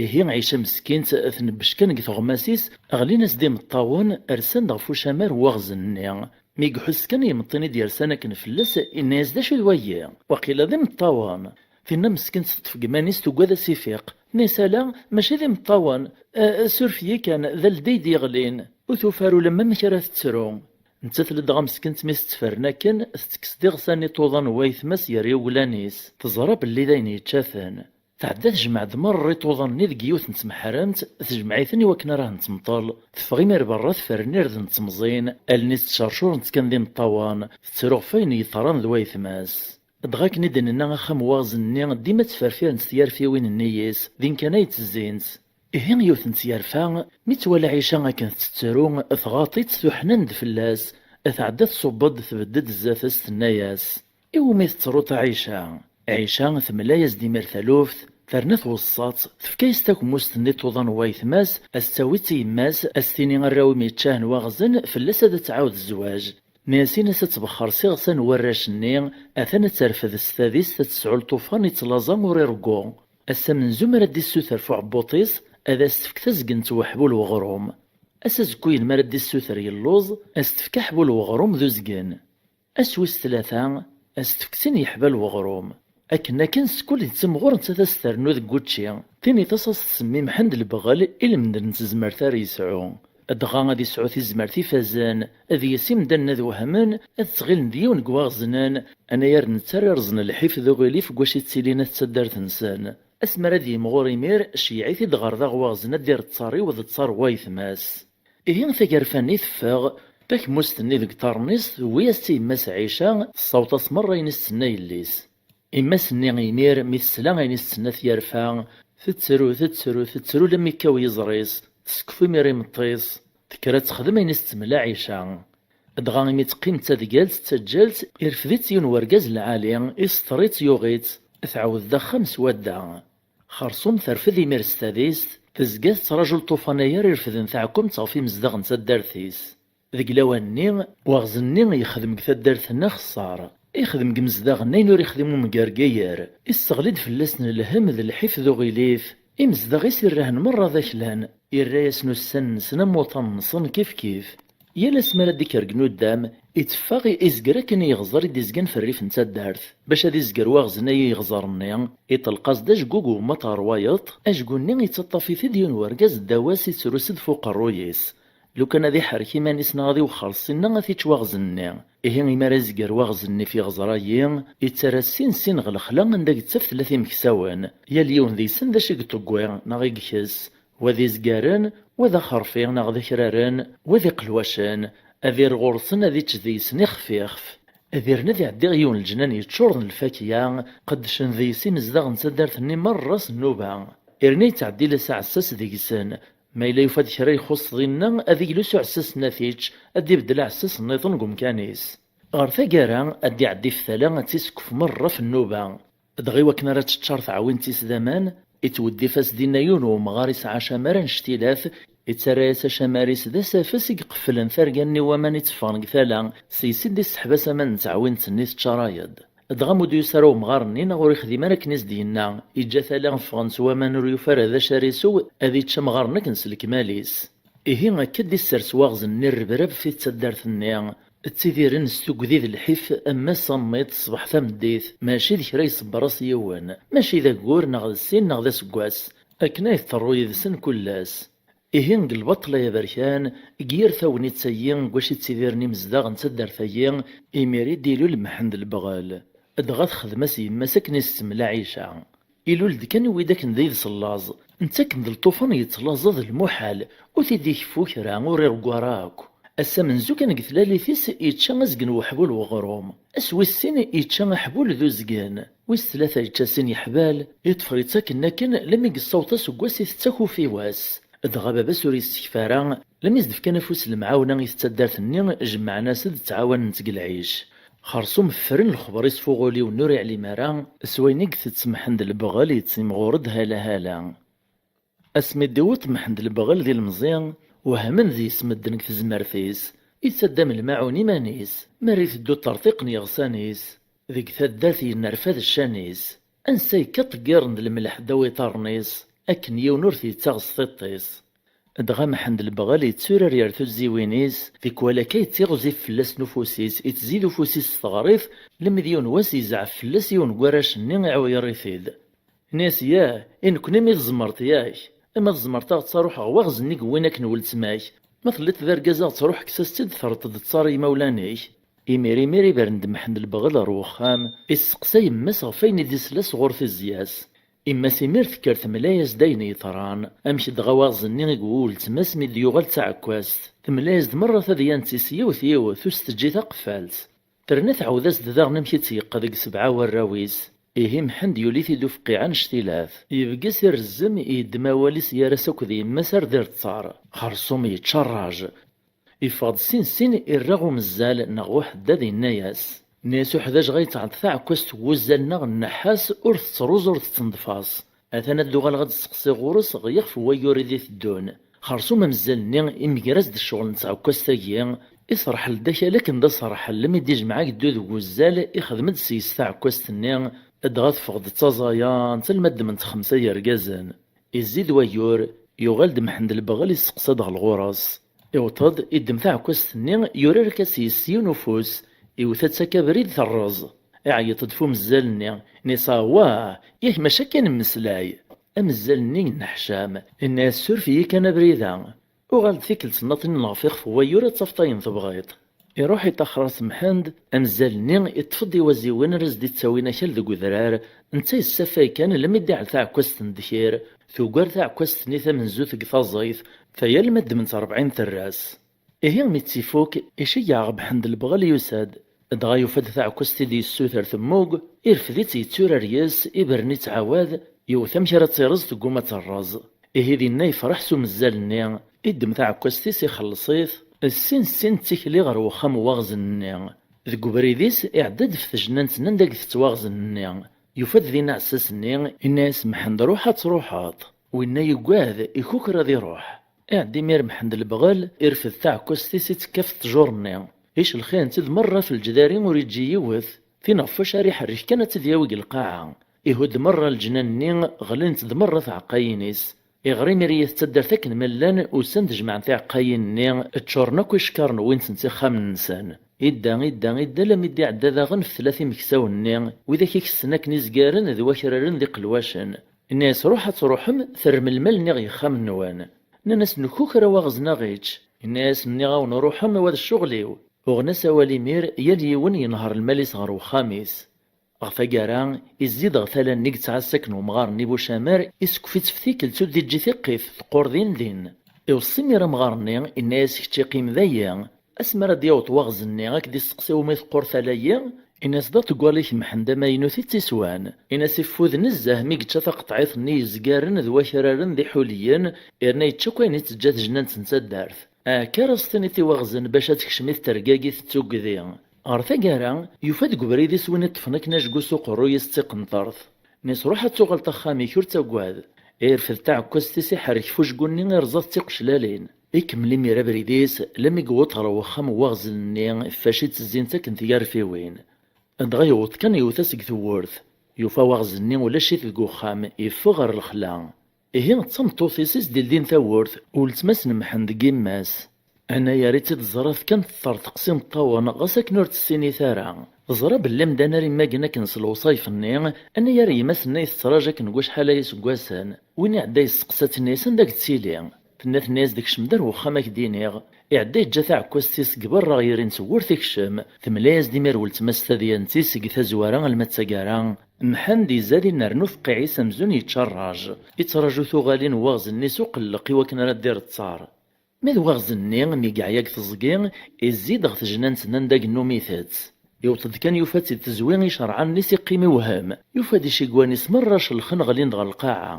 Ihi Ɛica meskint tnebbec kan deg teɣmas-is, ɣlin-as-d imeṭṭawen, rsan-d ɣef ucamar n waɣzen-nni. Mi iḥuss kan imeṭṭi-nni d-yersan akken fell-as, inna-yas: "D acu d wagi? Waqila d imeṭṭawen." Tinna meskint teṭṭef deg iman-is, tugad a s-ifiq. Tenna-yas: "Ala, mačči d imeṭṭawen. A, a, suref-iyi kan, d aldi i d-yeɣlin." Ur tufi ara ulamma amek ara tettru. Nettat ladɣa meskint mi s-ttferen akken, tettekkes-d iɣsan n iṭuḍan n wayetma-s gar yuglan-is. Teẓra belli d ayen yečča-ten. Tɛedda tejmeɛ-d merra iṭuḍan-nni deg yiwet n tmeḥremt, tejmeɛ-iten i wakken ara hen-temṭel. Teffeɣ imir berra, tefren irden d temẓin, allen-is ttcercurent kan d imeṭṭawen, tettru ɣef wayen yeḍran d wayetma-s. Dɣa akken i d-nenna, axxam n waɣzen-nni dima ttferfirent tyerfiwin-nni-is, din kan ay ttezzint. Ihi yiwet n tyerfa, mi twala Ɛica akken tettru, tɣaḍ-itt tuḥnan-d fell-as, tɛedda tṣubb-d, tbedd-d zdat-s, tenna-yas: "Iwumi tettruḍ a Ɛica?" Ɛica temla-yas-d imir taluft, terna tweṣṣa-tt, tefka-yas takemmust-nni n iṭuḍan n wayetma-s, a s-tt-tawi d yemma-s, a s-tini: "Arraw-im yeččahen waɣzen, fell-as ad tɛawed zzwaǧ." Nna-yas: "Ini-as ad tbexxer s iɣsan n warrac-nni, atan ad terfed s tadist, ad tesɛu lṭufan yettlaẓa ur ireggu." Ass amenzu mi ara d-issuter f uɛebbuṭ-is, ad as-tefk tazgent n weḥbul weɣrum. Ass azekkuyen mi ara d-issuter yelluẓ, a s-tefk aḥbul weɣrum d uzgen. Ass wis tlata, a s-tefk sin yeḥbal weɣrum. Akken akken, sekkul di timɣur nettat a s-ternu deg wučči. Tin iṭas a s-tsemmi Mḥend Lebɣel, i lmend n tezmert ara yesɛu. Dɣa ad yesɛu tizmert ifazen, ad yas imdanen ad wehmen, ad ttɣilen d yiwen deg waɣeznen, anayer netta ara yerẓen lḥif d uɣilif deg wacu i ttilin at taddart-nsen. Asmi ara d-yimɣur imir, ceyyeɛ-it-id ɣer daɣ waɣzen ad d-irr ttaṛ-iw d ttaṛ wayetma-s. Ihi tagerfa-nni teffeɣ, takemmust-nni deg iṭarren-is, tewwi-yas-tt i yemma-s Ɛica, tessaweḍ-as merra ayen i s-tenna yelli-s. Yemma-s-nni imir, mi tesla ayen i s-tenna tyerfa, tettru, tettru, tettru, lammi yekkaw yiẓri-s, tessekfu imir imeṭṭi-s, tekker ad texdem ayen i s-temla Ɛica. Dɣa imi teqqim d tadgalt d taǧǧalt, irfed-itt yiwen wergaz lɛali, iseṭṭer-itt, yuɣ-itt, tɛawed-d axxam s wadda. Xerṣum terfed imir s tadist, tezga tettraǧu lṭufan-ayi ara irefden taɛkumt ɣef imezdaɣ n taddart-is. Deg lawan-nni, waɣzen-nni yexdem deg taddart-nni axeṣṣar. Ixdem deg imezdaɣ-nni ayen ur ixdim umgergayer. Isseɣli-d fell-asen lhemm d lḥif d uɣilif. Imezdaɣ-is irrahen merra d aklan. Irra-yasen ussan-nsen am wuṭan-nsen kifkif. Yal asmi ara d-ikker deg nuddam, itteffeɣ izger akken i yeɣẓer i d-izgan f rrif n taddart. Bac ad izger waɣzen-ayi iɣẓer-nni, iṭelq-as-d ajeggug n ummaṭ ɣer wayeḍ, ajgu-nni ittaṭṭaf-it-id yiwen wergaz ddaw-as, ittrus-d f uqerruy-is. Lukan ad iḥerrek iman-is neɣ ad iwexxer ssinna, ad t-ičč waɣzen-nni. Ihi imi ara izger waɣzen-nni f iɣẓer-ayi, ittarra sin sin ɣer lexla anda yettaf tella timeksawen. Yal yiwen deg-sen d acu i iṭewwi neɣ i ikess. Wa d izgaren, wa d axerfi neɣ d akraren, wa d iqelwacen. Ad irr ɣur-sen, ad ičč deg-sen ixef ixef. Ad irn ad iɛeddi ɣer yiwen leǧnan yeččuren d lfakya, qeddcen deg-s imezdaɣ n taddart-nni merra s nnuba. Irna yettɛeddi la s aɛessas deg-sen. Ma yella yufa-d kra ixuṣṣ dinna, ad iglu s uɛessas-nni ad t-ičč, ad d-ibeddel aɛessas nniḍen deg umkan-is. Ɣer taggara, ad d-iɛeddi f tala, ad tt-isekkef merra f nnuba. Dɣa i wakken ara teččar teɛwint-is d aman, ittweddif-as dinna yiwen wemɣar isɛa acamar annect-ilat, ittarra-yas acamar-is d asafes i iqefflen targa-nni n waman itteffɣen deg tala, s-yes i d-isseḥbas aman n teɛwint-nni teččaray-d. Dɣa ma ur d-yusi ara wemɣar-nni neɣ ur ixdim ara akken i s-d-yenna, iǧǧa tala ffɣen s waman, ur yufi ara d acu ara isew, ad ičč amɣar-nni akken s lekmal-is. Ihi akka d-issers waɣzen-nni rrebrab fi taddart-nni. Ttidiren s tugdi d lḥif, am ass am iḍ, ṣṣbeḥ tameddit, mačči d kra iṣebber-as yiwen, mačči d aggur neɣ d sin neɣ d aseggas, akken ay tḍerru yid-sen kul ass. Ihi deg lbaṭel ay aberkan, deg yir tagnit-ayi deg wacu i ttidiren imezdaɣ n taddart-ayi, imir i d-ilul Mḥend Lebɣel. Dɣa texdem-as yemma-s akken i s-temla Ɛica. Ilul-d kan iwwi-d akken d ides n laẓ, netta akken d lṭufan yettlaẓa d lmuḥal, ur t-id-ikeffu kra, ur ireggu ara akk. Ass amenzu kan deg tlalit-is yečča azgen n weḥbul weɣrum. Ass wis sin yečča aḥbul d uzgen. Wis tlata yečča sin yeḥbal, iṭfer-itt akken akken, lammi yessaweḍ aseggas itett akk ufiwas. Dɣa baba-s ur yessekf ara, lammi s-d-fkan afus lemɛawna i taddart-nni, jemmɛen-as-d, ttɛawanen-tt deg lɛic. Xersum ffren lexber-is f uɣuliw-nni ur iɛlim ara, s wayen i itett Mḥend Lebɣel yettimɣur-d hala hala. Asmi d-iweṭ Mḥend Lebɣel d ilemẓi, wehmen deg-s medden deg tezmert-is, yettaddam lmaɛun iman-is, mi ara iteddu ṭṭerṭiqen yeɣsan-is, deg taddart yennerfad ccan-is, ansa yekka ṭeggiren d lemleḥ ddaw iṭarren-is, akken yiwen ur t-yettaɣ s tiṭ-is. Dɣa Mḥend Lebɣel yetturar ger tuziwin-is, tikwal akka yettiɣzif fell-as nufus-is, ittzid ufus-is s teɣrit, lemmi d yiwen wass yezɛef fell-as yiwen n warrac-nni iɛewyer-it-id. Ini-as: "Yah, i nekni mi tzemreḍ, yak? Ama tzemreḍ a ɣ-ttaruḥ ɣer waɣzen-nni yewwin akken weltma-k. Ma telliḍ d argaz a ɣ-ttruḥ kkes-as-tt-id terreḍ-d ttar i imawlan-ik." Imir imir ibren-d Mḥend Lebɣel ɣer wexxam, isseqsa yemma-s ɣef wayen i d-isla sɣur tezya-s. Imma-s imir tekker temla-yas-d ayen yeḍran, amek dɣa waɣzen-nni i yewwi weltma-s mi d-yuɣal d taɛekkazt. Temla-yas-d merra tadyant-is yiwet yiwet, ur s-teǧǧi taqeffalt. Terna tɛawed-as-d daɣen amek i tt-yeqqa deg sebɛa warraw-is. Ihi Mḥend yuli-t-id ufqiɛ annect-ilat. Yebges irrezzem, yeddem awal-is, yerra-s akked yemma-s ar d ireṭṭar. Xersum yečča rraj. Yeffeɣ-d sin sin, irra umezzal neɣ uḥeddad, yenna-yas: "Nni-as uḥdaǧ ɣa yetɛeḍ taɛekkazt n wuzzal neɣ nneḥḥas, ur tettruẓ ur tettenḍfas. Atan ad d-uɣaleɣ ad d-steqsiɣ ɣur-s ɣ yixef n wayyur i d-iteddun." Xersum amezzal-nni imeger-as-d ccɣel n tɛekkazt-agi, iserḥel-d akal akken d aserḥel, lemmi d-ijmeɛ ageddu deg wuzzal, ixdem-d seg-s taɛekkazt-nni, dɣa teffeɣ-d d taẓayant alma ddment xemsa yergazen. Izzi-d wayyur, yuɣal-d Mḥend Lebɣel, isteqsa-d ɣer ɣur-s. Iwweḍ-d, iddem taɛekkazt-nni, yurar-ak-as yes s yiwen ufus, iwet-tt akka abrid terreẓ. Iɛeyyeḍ-d f umezzal-nni, inna-yas: "Awah, yak mačči akka i nemmeslay." Amezzal-nni yenneḥcam, inna-yas: "Suref-iyi kan abrid-a. Uɣal-d tikkelt nnaṭnin ɣef yixef n wayyur ad tafeḍ ayen tebɣiḍ." Iruḥ iṭaxer-as Mḥend, amezzal-nni iṭṭef-d iwaziwen ara s-d-ittawin akal deg udrar, netta yessafay kan lemmi d-iɛel taɛekkazt n ddkir, tugar taɛekkazt-nni tamenzut deg taẓayt, taya alma ddment rebɛin terras. Ihi mi tt-ifuk, iceggeɛ ɣer Mḥend Lebɣel yusa-d, dɣa yufa-d taɛekkazt i d-yessuter temmug, irfed-itt yetturar yes-s, ibren ittɛawad, yewwet amek ara tt-ireẓ tegguma ad terreẓ. Ihi dinna yefreḥ s umezzal-nni, iddem taɛekkazt-is ixelleṣ-it, ssin ssin d tikli ɣer wexxam n waɣzen-nni. Deg ubrid-is iɛedda-d ɣef tjennant-nni anda i itett waɣzen-nni. Yufa-d din aɛessas-nni, inna-yas Mḥend: "Ruḥ ad truḥeḍ." Winna yuggad, ikuker ad iruḥ. Iɛedda imir Mḥend Lebɣel, irfed taɛekkazt-is, ittekka ɣef ṭṭjur-nni. Icelxi-tent-id merra ɣef lǧdari, ur iǧǧi yiwet. Tin ɣef wacu ara iḥerrek kan ad tt-id-yawi deg lqaɛa. Ihudd merra leǧnan-nni, ɣlint-d merra tɛeqqayin-is. Iɣer imir-iyi-t d taddart akken ma llan, usan-d jemɛen tiɛeqqayin-nni, ččuren akk icekkaṛen, wwin-tent ixxamen-nsen. Idda, idda, idda, alammi d-iɛedda daɣen f tlata imeksawen-nni, widak i kessen akken izgaren d wakraren d iqelwacen. Inna-yas: "Ruḥ ad truḥem, terrem lmal-nni ɣer yexxamen-nwen." Nnan-as: "Nkuker a waɣzen a ɣ-ičč." Inna-yas: "Nniɣ-awen ruḥem, wa d ccɣel-iw." Uɣen-as awal imir, yal yiwen yenher lmal-is ɣer wexxam-is. Ɣer taggara, izzi-d ɣer tala-nni i yettɛassa akken umɣar-nni Bucamar, isekkef-itt f tikkelt ur d-iǧǧi tiqqit, teqqur din din. Iweṣṣi imir amɣar-nni, inna-yas: "Kečč iqqim dayi, asmi ara d-yaweḍ waɣzen-nni, ad k-d-isteqsi umi teqqur tala-yi." Inna-s: "D aṭeggal-ik Mḥend amaynut i tt-iswan." Inna-s: "Iffud nezzeh mi yečča taqeṭɛit-nni yezgaren d wakraren d iḥuliyen, yerna yečča akk ayen i teǧǧa tejnant n taddart. Akka ara s-tiniḍ i waɣzen bac ad tekcem i ttergagit d tugdi." Ɣer taggara, yufa-d deg ubrid-is win iṭṭfen akken ajgu s uqerruy-is d tiqenṭert. Inna-s: "Ruḥ ad tuɣaleḍ axxam-ik, ur ttaggad." Irfed taɛekkazt-is, iḥerrek f ujgu-nni, irẓa-t d tiqeclalin. Ikemmel imir abrid-is, lammi yewweḍ ɣer wexxam n waɣzen-nni, fac i ttezzint akken tgarfiwin. Dɣa yewweḍ kan yewwet-as deg tewwurt. Yufa waɣzen-nni ulac-it deg uxxam, yeffeɣ ɣer lexla. Ihi d tameṭṭut-is i s-d-ildin tawwurt, weltma-s n Mḥend deg yemma-s. Anayer i tt-id-ẓrat kan teṭṭerṭeq s imeṭṭawen, ɣas akken ur tt-tessinit ara. Teẓra belli amdan ara immagen akken s lewṣayef-nni, anayer yemma-s-nni tettraǧ akken deg wacḥal aya iseggasen. Win iɛedda yesteqsa-tt, inna-yas: "Anda i yettili?" Tenna, tenna-yas-d: "Kcem-d ar wexxam ad k-d-iniɣ." Iɛedda yeǧǧa taɛekkazt-is deg berra ɣer yirin tewwurt, ikcem. Temla-yas-d imir weltma-s tadyant-is seg tazwara alma d taggara. Mḥend izad inernu tqeɛ-is amzun yečča rraj. Ittraǧu tuɣalin n waɣzen-nni s uqelleq i wakken ara d-ireṭṭar. Ma d waɣzen-nni mi yeɛya deg teẓgi, izzi-d ɣer tejnant-nni anda yennum itett. Iwweḍ-d kan yufa-tt-id tezwi icerɛan-nni s iqqim iwhem. Yufa-d icigwan-is merra celxen ɣlin-d ɣer lqaɛa.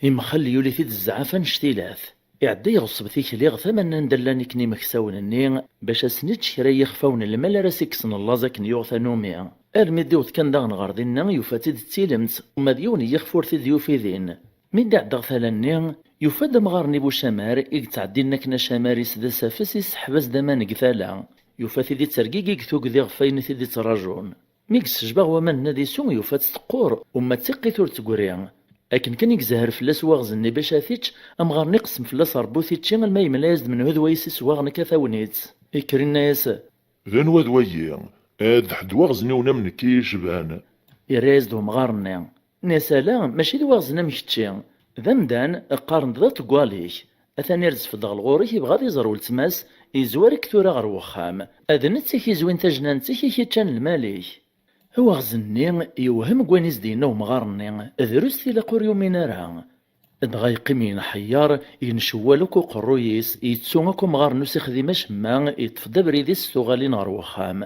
Imxell yuli-t-id zzɛaf annect-ilat. Iɛedda iɣeṣṣeb tikli ɣer tama-nni anda llan iken imeksawen-nni, bac ad sen-ičč kra n yixfawen n lmal ara s-ikksen llaẓ akken yuɣ tanumi. Armi d-iwweḍ kan daɣen ɣer dinna, yufa-tt-id d tilemt, uma d yiwen n yixef ur t-id-yufi din. Mi d-iɛedda ɣer tala-nni, yufa-d amɣar-nni Bucamar i yettɛeddin akken acamar-is d asafes, iseḥbas-d aman deg tala. Yufa-t-id ittergigi deg tugdi ɣef wayen i t-id-ittraǧun. Mi yessejba ɣer waman-nni ad isew, yufa-tt teqqur, uma d tiqqit ur d-tegri. Akken kan i izehher fell-as waɣzen-nni bac ad t-ičč, amɣar-nni iqsem fell-as Ṛebbi ur t-ičči alma yemla-yas-d menhu d wayes i swaɣ nekk a tagnit. Ikker inna-yas: "D anwa d wayi? Ad d-ḥedd waɣzen-iwen am nekk i yi-icban." Irra-yas-d umɣar-nni, nna-yas: "Ala, mačči d waɣzen am kečči. D amdan, qqaren-d d aṭeggal-ik. Atan irzef-d ɣer ɣur-k, ibɣa ad iẓer weltma-s, yezwar-ik tura ɣer wexxam. D netta i k-izwin tajnant-ik, i k-iččan lmal-ik." Awaɣzen-nni yewhem deg wayen i s-d-yenna umɣar-nni, drus tilaq ur yumin ara. Dɣa yeqqim yenḥeyyer, yencewwal akk uqerruy-is, yettu akk amɣar-nni ur s-ixdim acemma, yeṭṭef-d abrid-is s tuɣalin ɣer wexxam.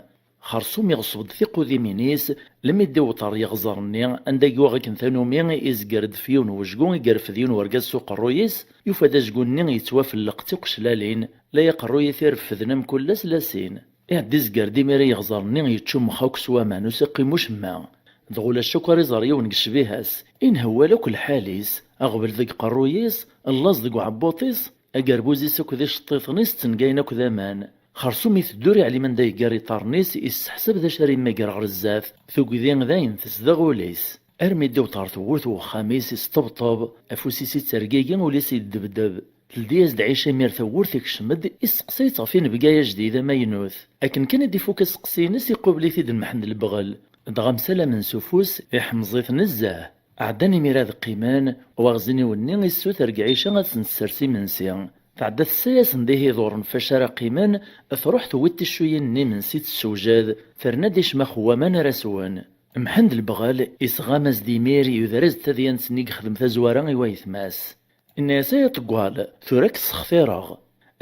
Xersum iɣṣeb-d tiqudimin-is, lmi d-iwweḍ ɣer yeɣẓer-nni, anda i yuɣ akken tanumi, izger-d f yiwen wejgu i yerfed yiwen wergaz s uqerruy-is, yufa-d ajgu-nni yettwafelleq d tiqeclalin, la aqerruy i t-ireffden am kul ass la sin. Iɛedda izger-d imir i yeɣẓer-nni yeččummex akk s waman, ur s-iqqim ucemma. Dɣa ulac akk ara iẓer yiwen deg ccbiha-s, inhewwal akk lḥal-is, aɣbel deg uqerruy-is, llaẓ deg uɛebbuṭ-is, agerbuz-is akked iceṭṭiḍen-is ttengayen akk d aman. Xersum iteddu ur yeɛlim anda yeggar iṭarren-is, isseḥsab d acu ara yemmager ɣer zdat, tugdi d ayen tezdeɣ ul-is. Armi d-iwweḍ ɣer tewwurt n wexxam-is, isṭebṭeb, afus-is ittergigi, ul-is yeddebdeb. Teldi-yas-d Ɛica imir tawwurt, ikcem-d, isteqsa-itt ɣef inebgay ajdid amaynut. Akken kan i d-ifuk aseqsi-ines, iqubel-it-id Mḥend Lebɣel. Dɣa msalamen s ufus, iḥemẓ-it nezzeh. Ɛeddan imir ad qqimen, waɣzen-iw-nni issuter deg Ɛica ad sen-tessers imensi. Tɛedda tessa-yasen-d ihiduren f wacu ara qqimen, truḥ tewwi-d ticcuyin n imensi tessewjad, terna-d icmax n waman ara swen. Mḥend Lebɣel isɣam-as-d imir, yuder-as-d tadyant-nni i yexdem tazwara i wayetma-s. Inna-yas: "Ay aṭeggal, tura ad k-ssextireɣ.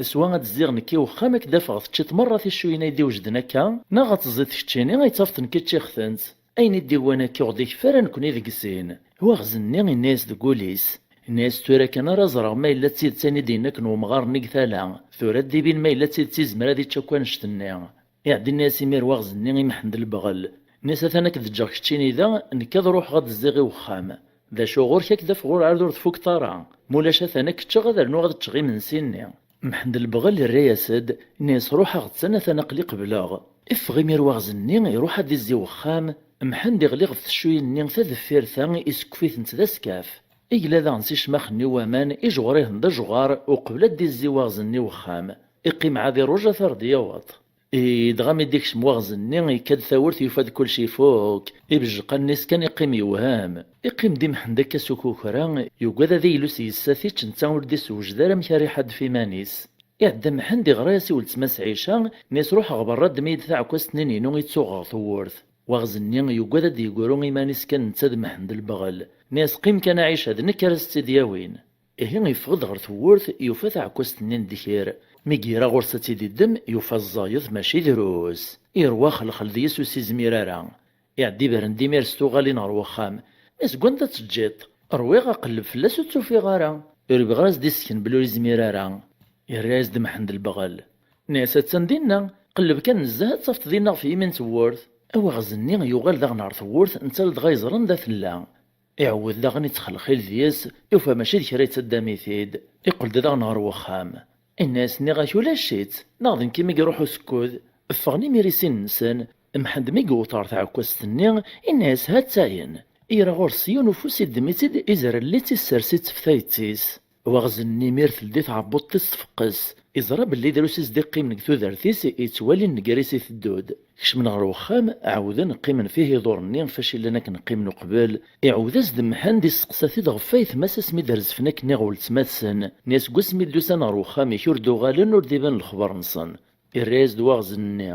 Swa ad d-zziɣ nekk i wexxam, ad k-d-afeɣ teččiḍ merra ticcuyin ay d-iwejden akka, neɣ ad teẓẓiḍ keččini ay d-tafeḍ nekk ččiɣ-tent. Ayen i d-iwwan akka ur ɣ-d-ikfi ara nekkni deg sin." Waɣzen-nni inna-yas deg wul-is, inna-yas: "Tura kan ara ẓreɣ ma yella d tidet ayen i d-yenna akken wemɣar-nni deg tala. Tura ad d-ibin ma yella d tidet izmer ad ičč akk annect-nni." Iɛedda inna-yas imir waɣzen-nni i Mḥend Lebɣel. Inna-yas: "Atan ad k-d-ǧǧeɣ keččini da, nekk ad ruḥeɣ ad d-zziɣ i wexxam. D acu ɣur-k ad k-d-afeɣ ur ɛad ur tfukeḍ ara. Ma ulac atan ad k-ččeɣ ad rnuɣ ad ččeɣ imensi-nni." Mḥend Lebɣel irra-yas-d, inna-yas: "Ruḥ aɣ-ttan, atan aql-i qebleɣ." Iffeɣ imir waɣzen-nni, iruḥ ad izzi wexxam. Mḥend iɣli ɣef teccuyin-nni ta deffir ta, isekkef-itent d askaf. Igla daɣen s icmaxen-nni n waman, ijeɣrihen d ajeɣar, uqbel ad d-izzi waɣzen-nni wexxam. Iqqim ɛad iruj ad t-ar d-yaweḍ. I dɣa mi d-ikcem waɣzen-nni, ikka-d tawwurt, yufa-d kullec ifuk. Ibejjeq allen-is kan, iqqim yewhem. Iqqim-d i Mḥend akka s ukukra, yugad ad yellu s yes-s ad t-ičč, netta ur d-isewjed ara amek ara iḥaddef iman-is. Iɛedda Mḥend iɣra-yas i weltma-s Ɛica, inna-yas: "Ruḥ ɣer berra, ddem-iyi-d taɛekkazt-nni-inu i ttuɣ ɣer tewwurt." Waɣzen-nni yugad ad d-yegru iman-is kan netta d Mḥend Lebɣel. Inna-yas: "Qqim kan a Ɛica, d nekk ara s-tt-id-yawin." Ihi yeffeɣ-d ɣer tewwurt, yufa taɛekkazt-nni n ddkir. Mi ira ɣur-s ad tt-id-iddem, yufa ẓẓayet mačči drus. Irwa axelxel deg-s ur s-izmir ara. Iɛedda ibren-d imir s tuɣalin ɣer wexxam. "Ma seg wanda tt-teǧǧiḍ?" "Rwiɣ aqelleb fell-as ur tt-ufiɣ ara. Ur bɣiɣ ara ad s-d-issken belli ur izmir ara." Irra-yas-d Mḥend Lebɣel. Inna-yas: "Attan dinna, qelleb kan nezzeh ad tafeḍ dinna ɣef yimi n tewwurt." Awaɣzen-nni yuɣal daɣen ɣer tewwurt, netta ladɣa yeẓra anda tella. Iɛewwed daɣen ittxelxil deg-s, yufa mačči d kra yettaddam-it-id. Iqqel-d daɣen ɣer wexxam. Inna-yas: "Nniɣ-ak ulac-itt, neɣ d nekk imi iruḥ usekkud?" Ffɣen imir i sin-nsen. Mḥend mi yewweḍ ɣer tɛekkazt-nni, inna-yas: "Ha-tt-ayen." Ira ɣur-s yiwen ufus, iddem-itt-id, izrel-itt, issers-itt ɣef tayet-is. Waɣzen-nni imir teldi tɛebbuḍt-is tfeqqes. Iẓra belli drus i s-d-iqqimen deg tudert-is, yettwali nnger-is iteddu-d. Kecmen ɣer wexxam, ɛawden qqimen f ihiduren-nni fac i llan akken qqimen uqbel. Iɛawed-as-d Mḥend, isteqsa-t-id ɣef wayetma-s asmi d-rezfen akken iɣ weltma-tsen. Inna-yas: "Seg wasmi d-usan ɣer wexxam-ik ur d-uɣalen, ur d-iban lexbar-nsen." Irra-yas-d waɣzen-nni.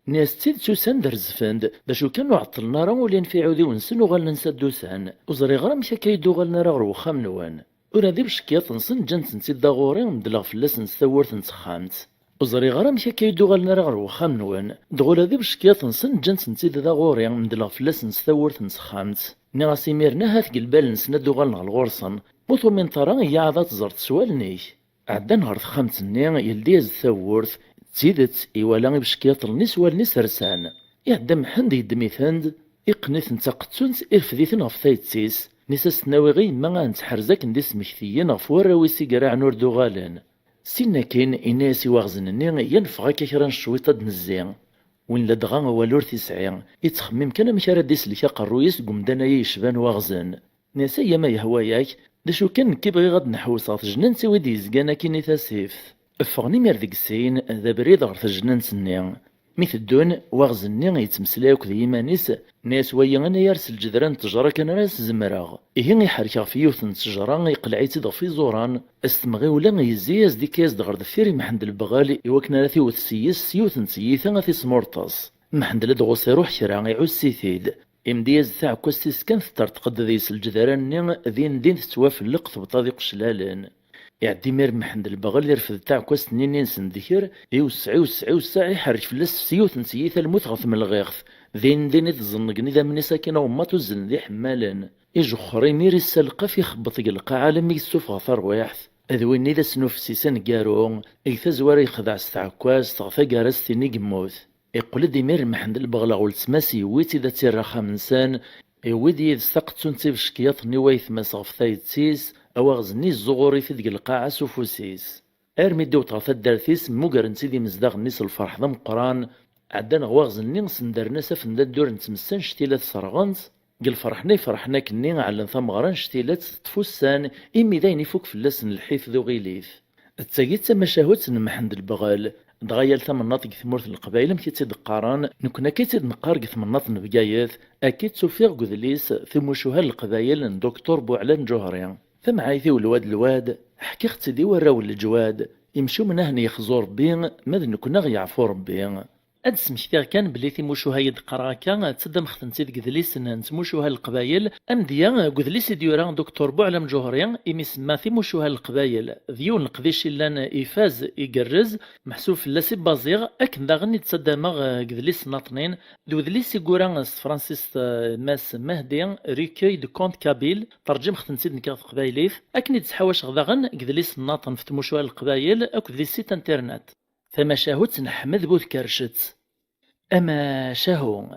Inna-yas: "D tidet usan-d rezfen-d, d acu kan ur ɛeṭṭlen ara, ulin f iɛudiwen-nsen uɣalen ansa d-usan. Ur ẓriɣ ara amek akka i d-uɣalen ara ɣer wexxam-nwen. Ula d ibeckiyaṭ-nsen ǧǧan-tent-id da ɣur-i, medleɣ fell-asen s tawwurt n texxamt. Ur ẓriɣ ara amek akka i d-uɣalen ara ɣer wexxam-nwen, dɣa ula d ibeckiyaṭ-nsen ǧǧan-tent-id da ɣur-i, medleɣ fell-asen s tawwurt n texxamt. Nniɣ-as imiren ahat deg lbal-nsen ad d-uɣalen ɣer ɣur-sen. Ma ur tumineḍ ara, iyya-d ad teẓreḍ s wallen-ik." Ɛeddan ɣer texxamt-nni, yeldi-yas-d tawwurt. D tidet, iwala ibeckiyaṭen-nni s wallen-is rsan. Iɛedda Mḥend, yeddem-iten-d, iqqen-iten d taqettunt, irfed-iten ɣef tayet-is. Inna-yas: "Ad sen-awiɣ i yemma, ad tent-tḥerz akken d ismektiyen ɣef warraw-is i iraɛen ur d-uɣalen." Sin akin, inna-yas i waɣzen-nni: "Yan ffeɣ akka kra n ccwiṭ ad d-nezzi." Win ladɣa awal ur t-isɛi, ittxemmim kan amek ara d-islek aqerruy-is deg umdan-ayi yecban waɣzen. Nniɣ-as, ay ama yehwa-yak, d acu kan, nekki bɣiɣ ad nḥewwes ɣer tejnant-iw i d-yezgan akkin i tasift. Ffɣen imir deg sin, d abrid ɣer tejnant-nni. Mi teddun, waɣzen-nni yettmeslay akked yiman-is, nniɣ-as, wagi anagar s lǧedra n ttejra kan ara s-zemreɣ. Ihi iḥerrek ɣef yiwet n ttejra, iqleɛ-itt-id ɣef iẓuran, s temɣiwla yezzi-yas-d, ikka-yas-d ɣer deffir i Mḥend Lebɣel, iwakken ara t-iwet s yes s yiwet n tyita ad t-ismurṭes. Mḥend Ledɣus iruḥ kra, iɛuss-it-id. Imdi-yas-d taɛekkazt-is kan, teṭṭerṭeq-d deg-s lǧedra-nni, din din tettwafelleq tebṭa d iqeclalen. Iɛedda imir Mḥend Lebɣel, irfed taɛekkazt-nni-nni-ines n dker, iwesseɛ, iwesseɛ, iwesseɛ, iḥerrek fell-as s yiwet n tyita lmut ɣer tmelɣiɣt. Din din i d-ẓenngen idammen-is akken awemmaṭ uzzlen d iḥemmalen. Ijexxer imir issalqaf, ixebbeṭ deg lqaɛa alammi yessufeɣ tarwiḥt. D winni d asnufes-is aneggaru, deg tazwara yexdeɛ s tɛekkazt, ɣer taggara-s tin i yemmut. Iqqel-d imir Mḥend Lebɣel ɣer weltma-s, yewwi-tt-id ad tt-irr axxam-nsen, yewwi-d yid-s taqettunt tibeckiyaṭ-nni n wayetma-s ɣef tayet-is, awaɣez-nni yezzuɣur-it-id deg lqaɛa s ufus-is. Armi d-iwweḍ ɣer taddart-is, mmugren-tt-id imezdaɣ-nni s lferḥ d ameqqran, ɛeddan ɣer waɣzen-nni, sendren-as, afen-d addur n tmes annect-ila tesserɣen-tt, deg lferḥ-nni yefreḥen akkenni, ɛellen tameɣra annect-ila teṭṭef ussan, imi d ayen ifuk fell-asen lḥif d uɣilif. D tagi d tamacahut n Mḥend Lebɣel, dɣa yal tamennaṭ deg tmurt n Leqbayel amek i tt-id-qqaren, nekkni akka i tt-id-neqqar deg tmennaṭ n Bgayet, akka i tt-ufiɣ deg udlis Timucuha n Leqbayel n Duktur Buɛla n Ǧuhri. Tamɛayt-iw lwad lwad, ḥkiɣ-tt-id i warraw n leǧwad, imcumen ahen yexzu Rebbi, ma d nekkni aɣ yeɛfu Rebbi. Ad d-smektiɣ kan belli timucuha i d-qqareɣ akka, ttaddameɣ-tent-id deg idlisen n tmucuha n Leqbayel, amedya deg udlis i d-yura Duktur Buɛlam Ǧuhri, imi semma timucuha n Leqbayel, d yiwen n leqdic illan ifaz, igerrez, meḥsub fell-as i bbaziɣ, akken daɣen i d-ttaddameɣ deg idlisen aṭnin, d udlis i yura s tefransist, eh, Mass Mehdi, Recueil de contes kabyles, terǧimeɣ-tent-id nekk ɣer teqbaylit, akken i d-sḥawaceɣ daɣen deg idlisen aṭn f tmucuha n Leqbayel akked di site internet. Tamacahut n Ḥmed Bu Tkercet. Amacahu.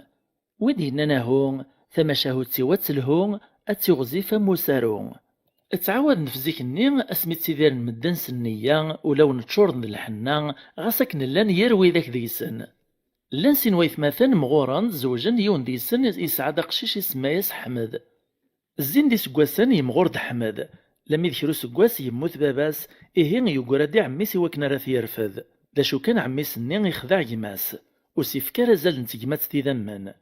Wi d-yennan ahu, tamacahut-iw ad telhu, ad tiɣzif am usaru. Ttɛawaden f zik-nni asmi ttidiren medden s nneyya, ulawen ččuren d lḥenna, ɣas akken llan yir widak deg-sen. Llan sin waytmaten mɣuren, zewjen, yiwen deg-sen yesɛa-d aqcic isemma-yas Ḥmed. Zzin-d iseggasen yemɣur-d Ḥmed, lammi d kra useggas yemmut baba-s, ihi yeggra-d i ɛemmi-s i wakken ara t-yerfed. D acu kan, ɛemmi-s-nni ixdeɛ gma-s, ur s-yefki ara azal n tegmat d idammen.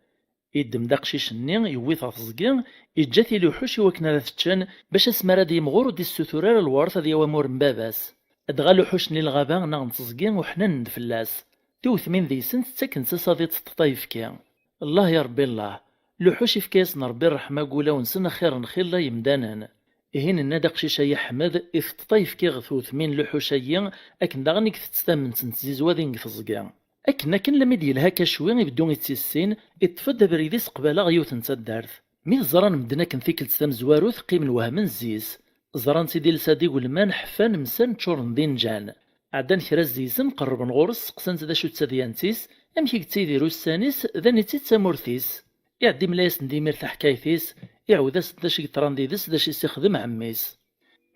Yeddem-d aqcic-nni, yewwi-t ɣer teẓgi, yeǧǧa-t i luḥuc i wakken ara t-ččen, bac asmi ara d-yemɣur ur d-issutur ara lweṛt ad yawi amur n baba-s. Dɣa luḥuc-nni n lɣaba neɣ n teẓgi uḥnanen-d fell-as. Tiwetmin deg-sent ttakent-as ad iṭṭeṭṭ ayefki. Llah ya Ṛebbi llah, luḥuc ifka-yasen Ṛebbi ṛṛeḥma deg wulawen-nsen axir n xilla yemdanen. Ihi nenna-d aqcic-agi Ḥmed iteṭṭeṭ ayefki ɣer tewtmin n luḥuc-agi, akken daɣen i itett tament n tzizwa din deg teẓgi. Akken akken lammi d-yelha akka cwi ibeddu ittissin, iṭṭef-d abrid-is qbala ɣer yiwet n taddart. Mi t-ẓran medden akken tikkelt tamezwarut qqimen wehmen zzi-s. Ẓran-t-id ilsa-d igelman ḥfan msan ččuren d inǧan. Ɛeddan kra zzi-sen qerrben ɣur-s seqsan-t d acu d tadyant-is, amek i yettidir ussan-is, d aniti d tamurt-is. Iɛedda imla-yasen-d imir taḥkayt-is, iɛawed-asen-d d acu yeḍran did-s d acu i s-ixdem ɛemmi-s.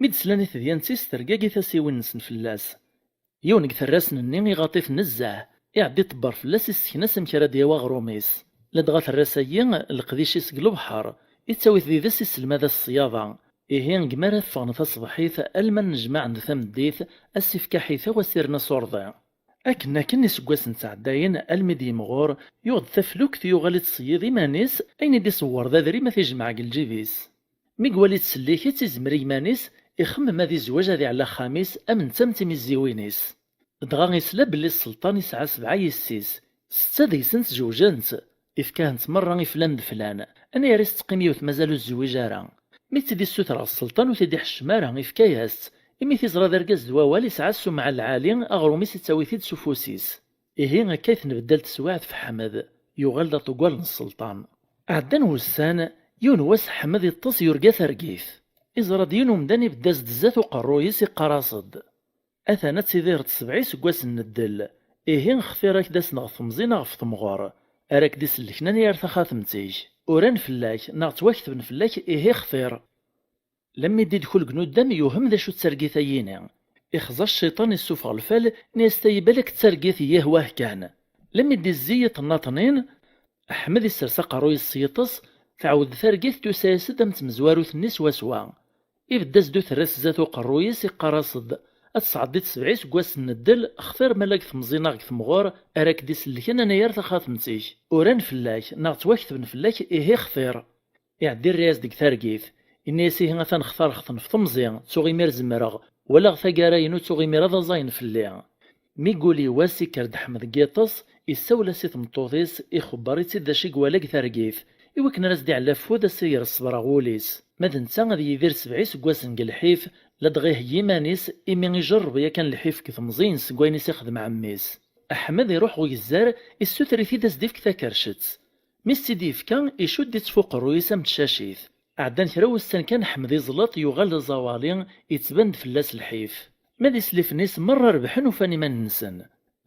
Mi d-slan i tedyant-is tergagi tasiwin-nsen fell-as. Yiwen deg terrasen-nni iɣaṭ-it nezzeh, iɛedda iṭebber fell-as, issken-as amek ara d-yawi aɣrum-is. Ladɣa terras-agi leqdic-is deg lebḥer, ittawi-t did-s iselmad-as ṣṣyaḍa. Ihi deg mi ara ffɣen taṣebḥit alma nnejmaɛen-d tameddit, ad s-ifk aḥitaw ad s-irren asurḍi. Akken akken iseggasen ttɛeddayen almi d-yimɣur, yuɣ-d taflukt yuɣal ittṣeyyiḍ iman-is, ayen i d-iṣewwer d adrim ad t-ijmeɛ deg lǧib-is. Mi iwala ittsellik-itt izmer i yiman-is, ixemmem ad izweǧ ad iɛell axxam-is am netta am timizziwin-is. Dɣa isla belli sselṭan isɛa sebɛa yessi-s, setta deg-sent zewǧent, ifka-hent merra i flan d flan, anagar i s-teqqim yiwet mazal ur tezwiǧ ara. Mi tt-id-issuter ɣer sselṭan ur t-id-iḥeccem ara, ifka-yas-tt, imi t-iẓra d argaz d wawal isɛa ssumɛa lɛali, aɣrum-is ittawi-t-id s ufus-is. Ihi akka i tenbeddal teswiɛt f Ḥmed, yuɣal d aṭugal n sselṭan. Ɛeddan wussan, yiwen wass Ḥmed iṭṭes yurga targit. Iẓra-d yiwen umdan ibedd-as-d zdat uqerruy-is iqqar-as-d: Atan ad tidireḍ sebɛa iseggasen n ddel, ihi xtir ad k-d-asen ɣef temẓi neɣ ɣef temɣer, ara k-d-isellken anagar taxatemt-ik. Uran fell-ak, neɣ ttwaketben fell-ak, ihi xtir. Lammi d-idkul deg nuddam yuhem d acu d targit-ayini. Ixẓa cciṭan issufeɣ lfal, nni-as tayi balak d targit yih wah kan. Lammi d-izzi yiṭ n aṭnin, Ḥmed issers aqerruy-is s yiṭes, Tɛawed targit tusa-yas-d am tmezwarut-nni swaswa. Ibedd-as-d uterras zdat uqerruy-is, iqqar-as-d: "Ad tesɛeddiḍ sebɛa iseggasen n ddel, xtir ma la deg temẓi neɣ deg temɣer, ara k-d-isellken anayer taxatemt-ik. Uran fell-ak, neɣ ttwaketben fell-ak, ihi xtir." Iɛeddi rray-as deg targit. Inna-yas: "Ihi atan xtareɣ-ten ɣef temẓi, ttuɣ imir zemreɣ, walaɣ taggara-inu, ttuɣ imir ad aẓayen fell-i." Mi yuli wass, ikker-d Ḥmed deg yiṭes, issawel-as i tmeṭṭut-is, ixebber-itt-id d acu i iwala deg targit, i wakken ara s-d-iɛelli afud, ad s-iger ṣṣber ɣer wul-is. Ma d netta ad yidir sebɛa iseggasen deg lḥif, ladɣa iheggi iman-is, imi ijerreb yakan lḥif deg temẓi-ines seg wayen i s-ixdem ɛemmi-s. Ḥmed iruḥ ɣer ugezzar, issuter-it-id ad s-d-ifk takercett. Mi s-tt-id-yefka, icudd-itt f uqerruy-is am tcacit. Ɛeddan kra wussan kan, Ḥmed iẓleṭ, yuɣal d aẓawali, ittban-d fell-as lḥif. Ma d islifen-is merra rebḥen, ufan iman-nsen.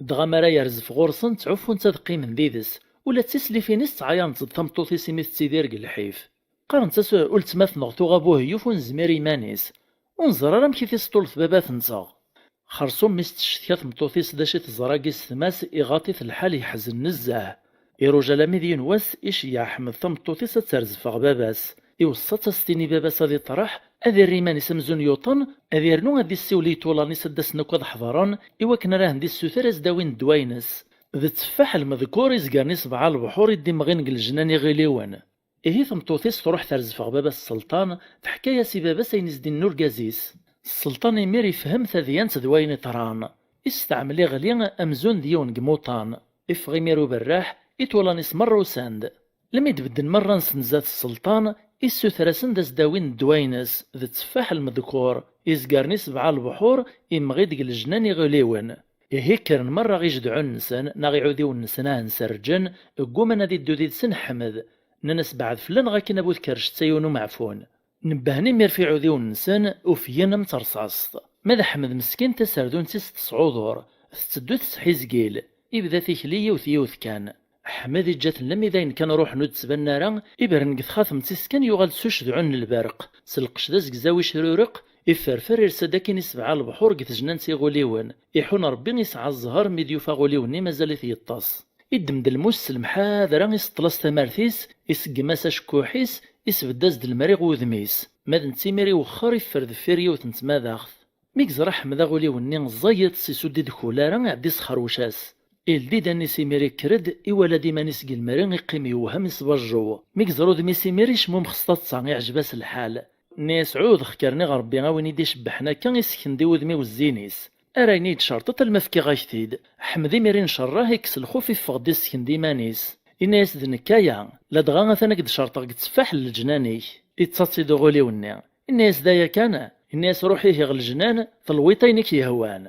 Dɣa mi ara yerzef ɣur-sen, ttɛuffun-tt ad qqimen did-s. Ula d tislifin-is ttɛayarent-d tameṭṭut-is imi tettidir deg lḥif. Qqarent-as: "Uletma-tneɣ tuɣ abuheyyuf ur nezmir i iman-is. Ur neẓri ara amek i t-isṭulet baba-tnteɣ." Xersum mi s-teccetka tmeṭṭut-is d acu i teẓra deg yessetma-s, iɣaṭ-it lḥal, yeḥzen nezzeh. Iruja alammi d yiwen wass, iceyyeɛ Ḥmed tameṭṭut-is ad terzef ɣer baba-s. Iweṣṣa-tt ad s-tini i baba-s ad iṭreḥ, ad irr iman-is amzun yuṭen, ad irnu ad issiwel i yiṭulan-is ad d-asen akk ad ḥeḍren, i wakken ara hen-d-issuter ad s-d-awin ddwa-ines. D tteffaḥ lmedkur izgaren isebɛa lebḥur i d-imɣin deg lejnan iɣiliwen. Ihi tameṭṭut-is truḥ terzef ɣer baba-s Sselṭan, teḥka-yas i baba-s ayen i s-d-inna urgaz-is. Sselṭan imir ifhem tadyant d wayen iṭran. Isteɛmel iɣli amzun d yiwen n imuṭan. Iffeɣ imir uberraḥ, iṭulan-is merra usan-d. Lmi d-bedden merra-nsen zdat Sselṭan, issuter-asen-d ad s-d-awin ddwa-ines, d tteffaḥ lmedkur, izgaren isebɛa lebḥur, imɣi-d deg lejnan iɣiliwen. Ihi kkren merra ijedɛun-nsen neɣ iɛudiwen-nsen ad hen-serrǧen, gguman ad iddu did-sen Ḥmed. Nnan-as: "Beɛɛed fell-aneɣ akin a bu tkercett ay un umeɛfun." Nebbhen imir f iɛudiwen-nsen, ufgen am terṣaṣt. Ma d Ḥmed meskin, taserdunt-is tesɛuḍur, tetteddu tesḥizgil, ibda tikli yiwet yiwet kan. Ḥmed iǧǧa-ten lammi d ayen kan ruḥen ur d-ttbanen ara, ibren deg txatemt-is kan yuɣal-d s ucedɛun n lberq, s lqecc d azegzaw icrureq, iferfer irsa-d akin isebɛa lebḥur deg tejnant iɣuliwen, iḥun Rebbi isɛa zzher mi d-yufa aɣuliw-nni mazal-it yeṭṭes. Iddem-d lmus s lemḥadra, iseṭṭel-as tamart-is, iseggem-as acekkuḥ-is, isbedd-as-d lemri ɣer wudem-is. Ma d netta imir iwexxer, iffer deffir yiwet n tmadaɣt. Mi yeẓra Ḥmed aɣuliw-nni ẓẓay iṭes, isudd-id kul ara, iɛeddi isxerwec-as. Ildi-d allen-is imir, ikker-d, iwala-d iman-is deg lemri, iqqim yewhem, isbajjew. Mi yeẓra udem-is imir, icmumex s taḍsa, iɛjeb-as lḥal. Nni-as: "Ɛudeɣ-k rniɣ Rebbi, a win i d-icebbḥen akka, isken-d i wudem-iw zzin-is. Ar ayen i yi-d-cerṭeḍ alma fkiɣ-ak-t-id." Ḥmed imir incerreḥ, ikkes lxuf, iffeɣ-d, isken-d iman-is. Inna-yas: "D nekk aya, ladɣa atan ad k-d-cerṭeɣ deg tteffaḥ n leǧnan-ik." Ittaḍ-tt-id uɣuliw-nni. Inna-yas: "D aya kan?" Inna-yas: "Ruḥ ihi ɣer leǧnan, telwiḍ ayen i k-yehwan."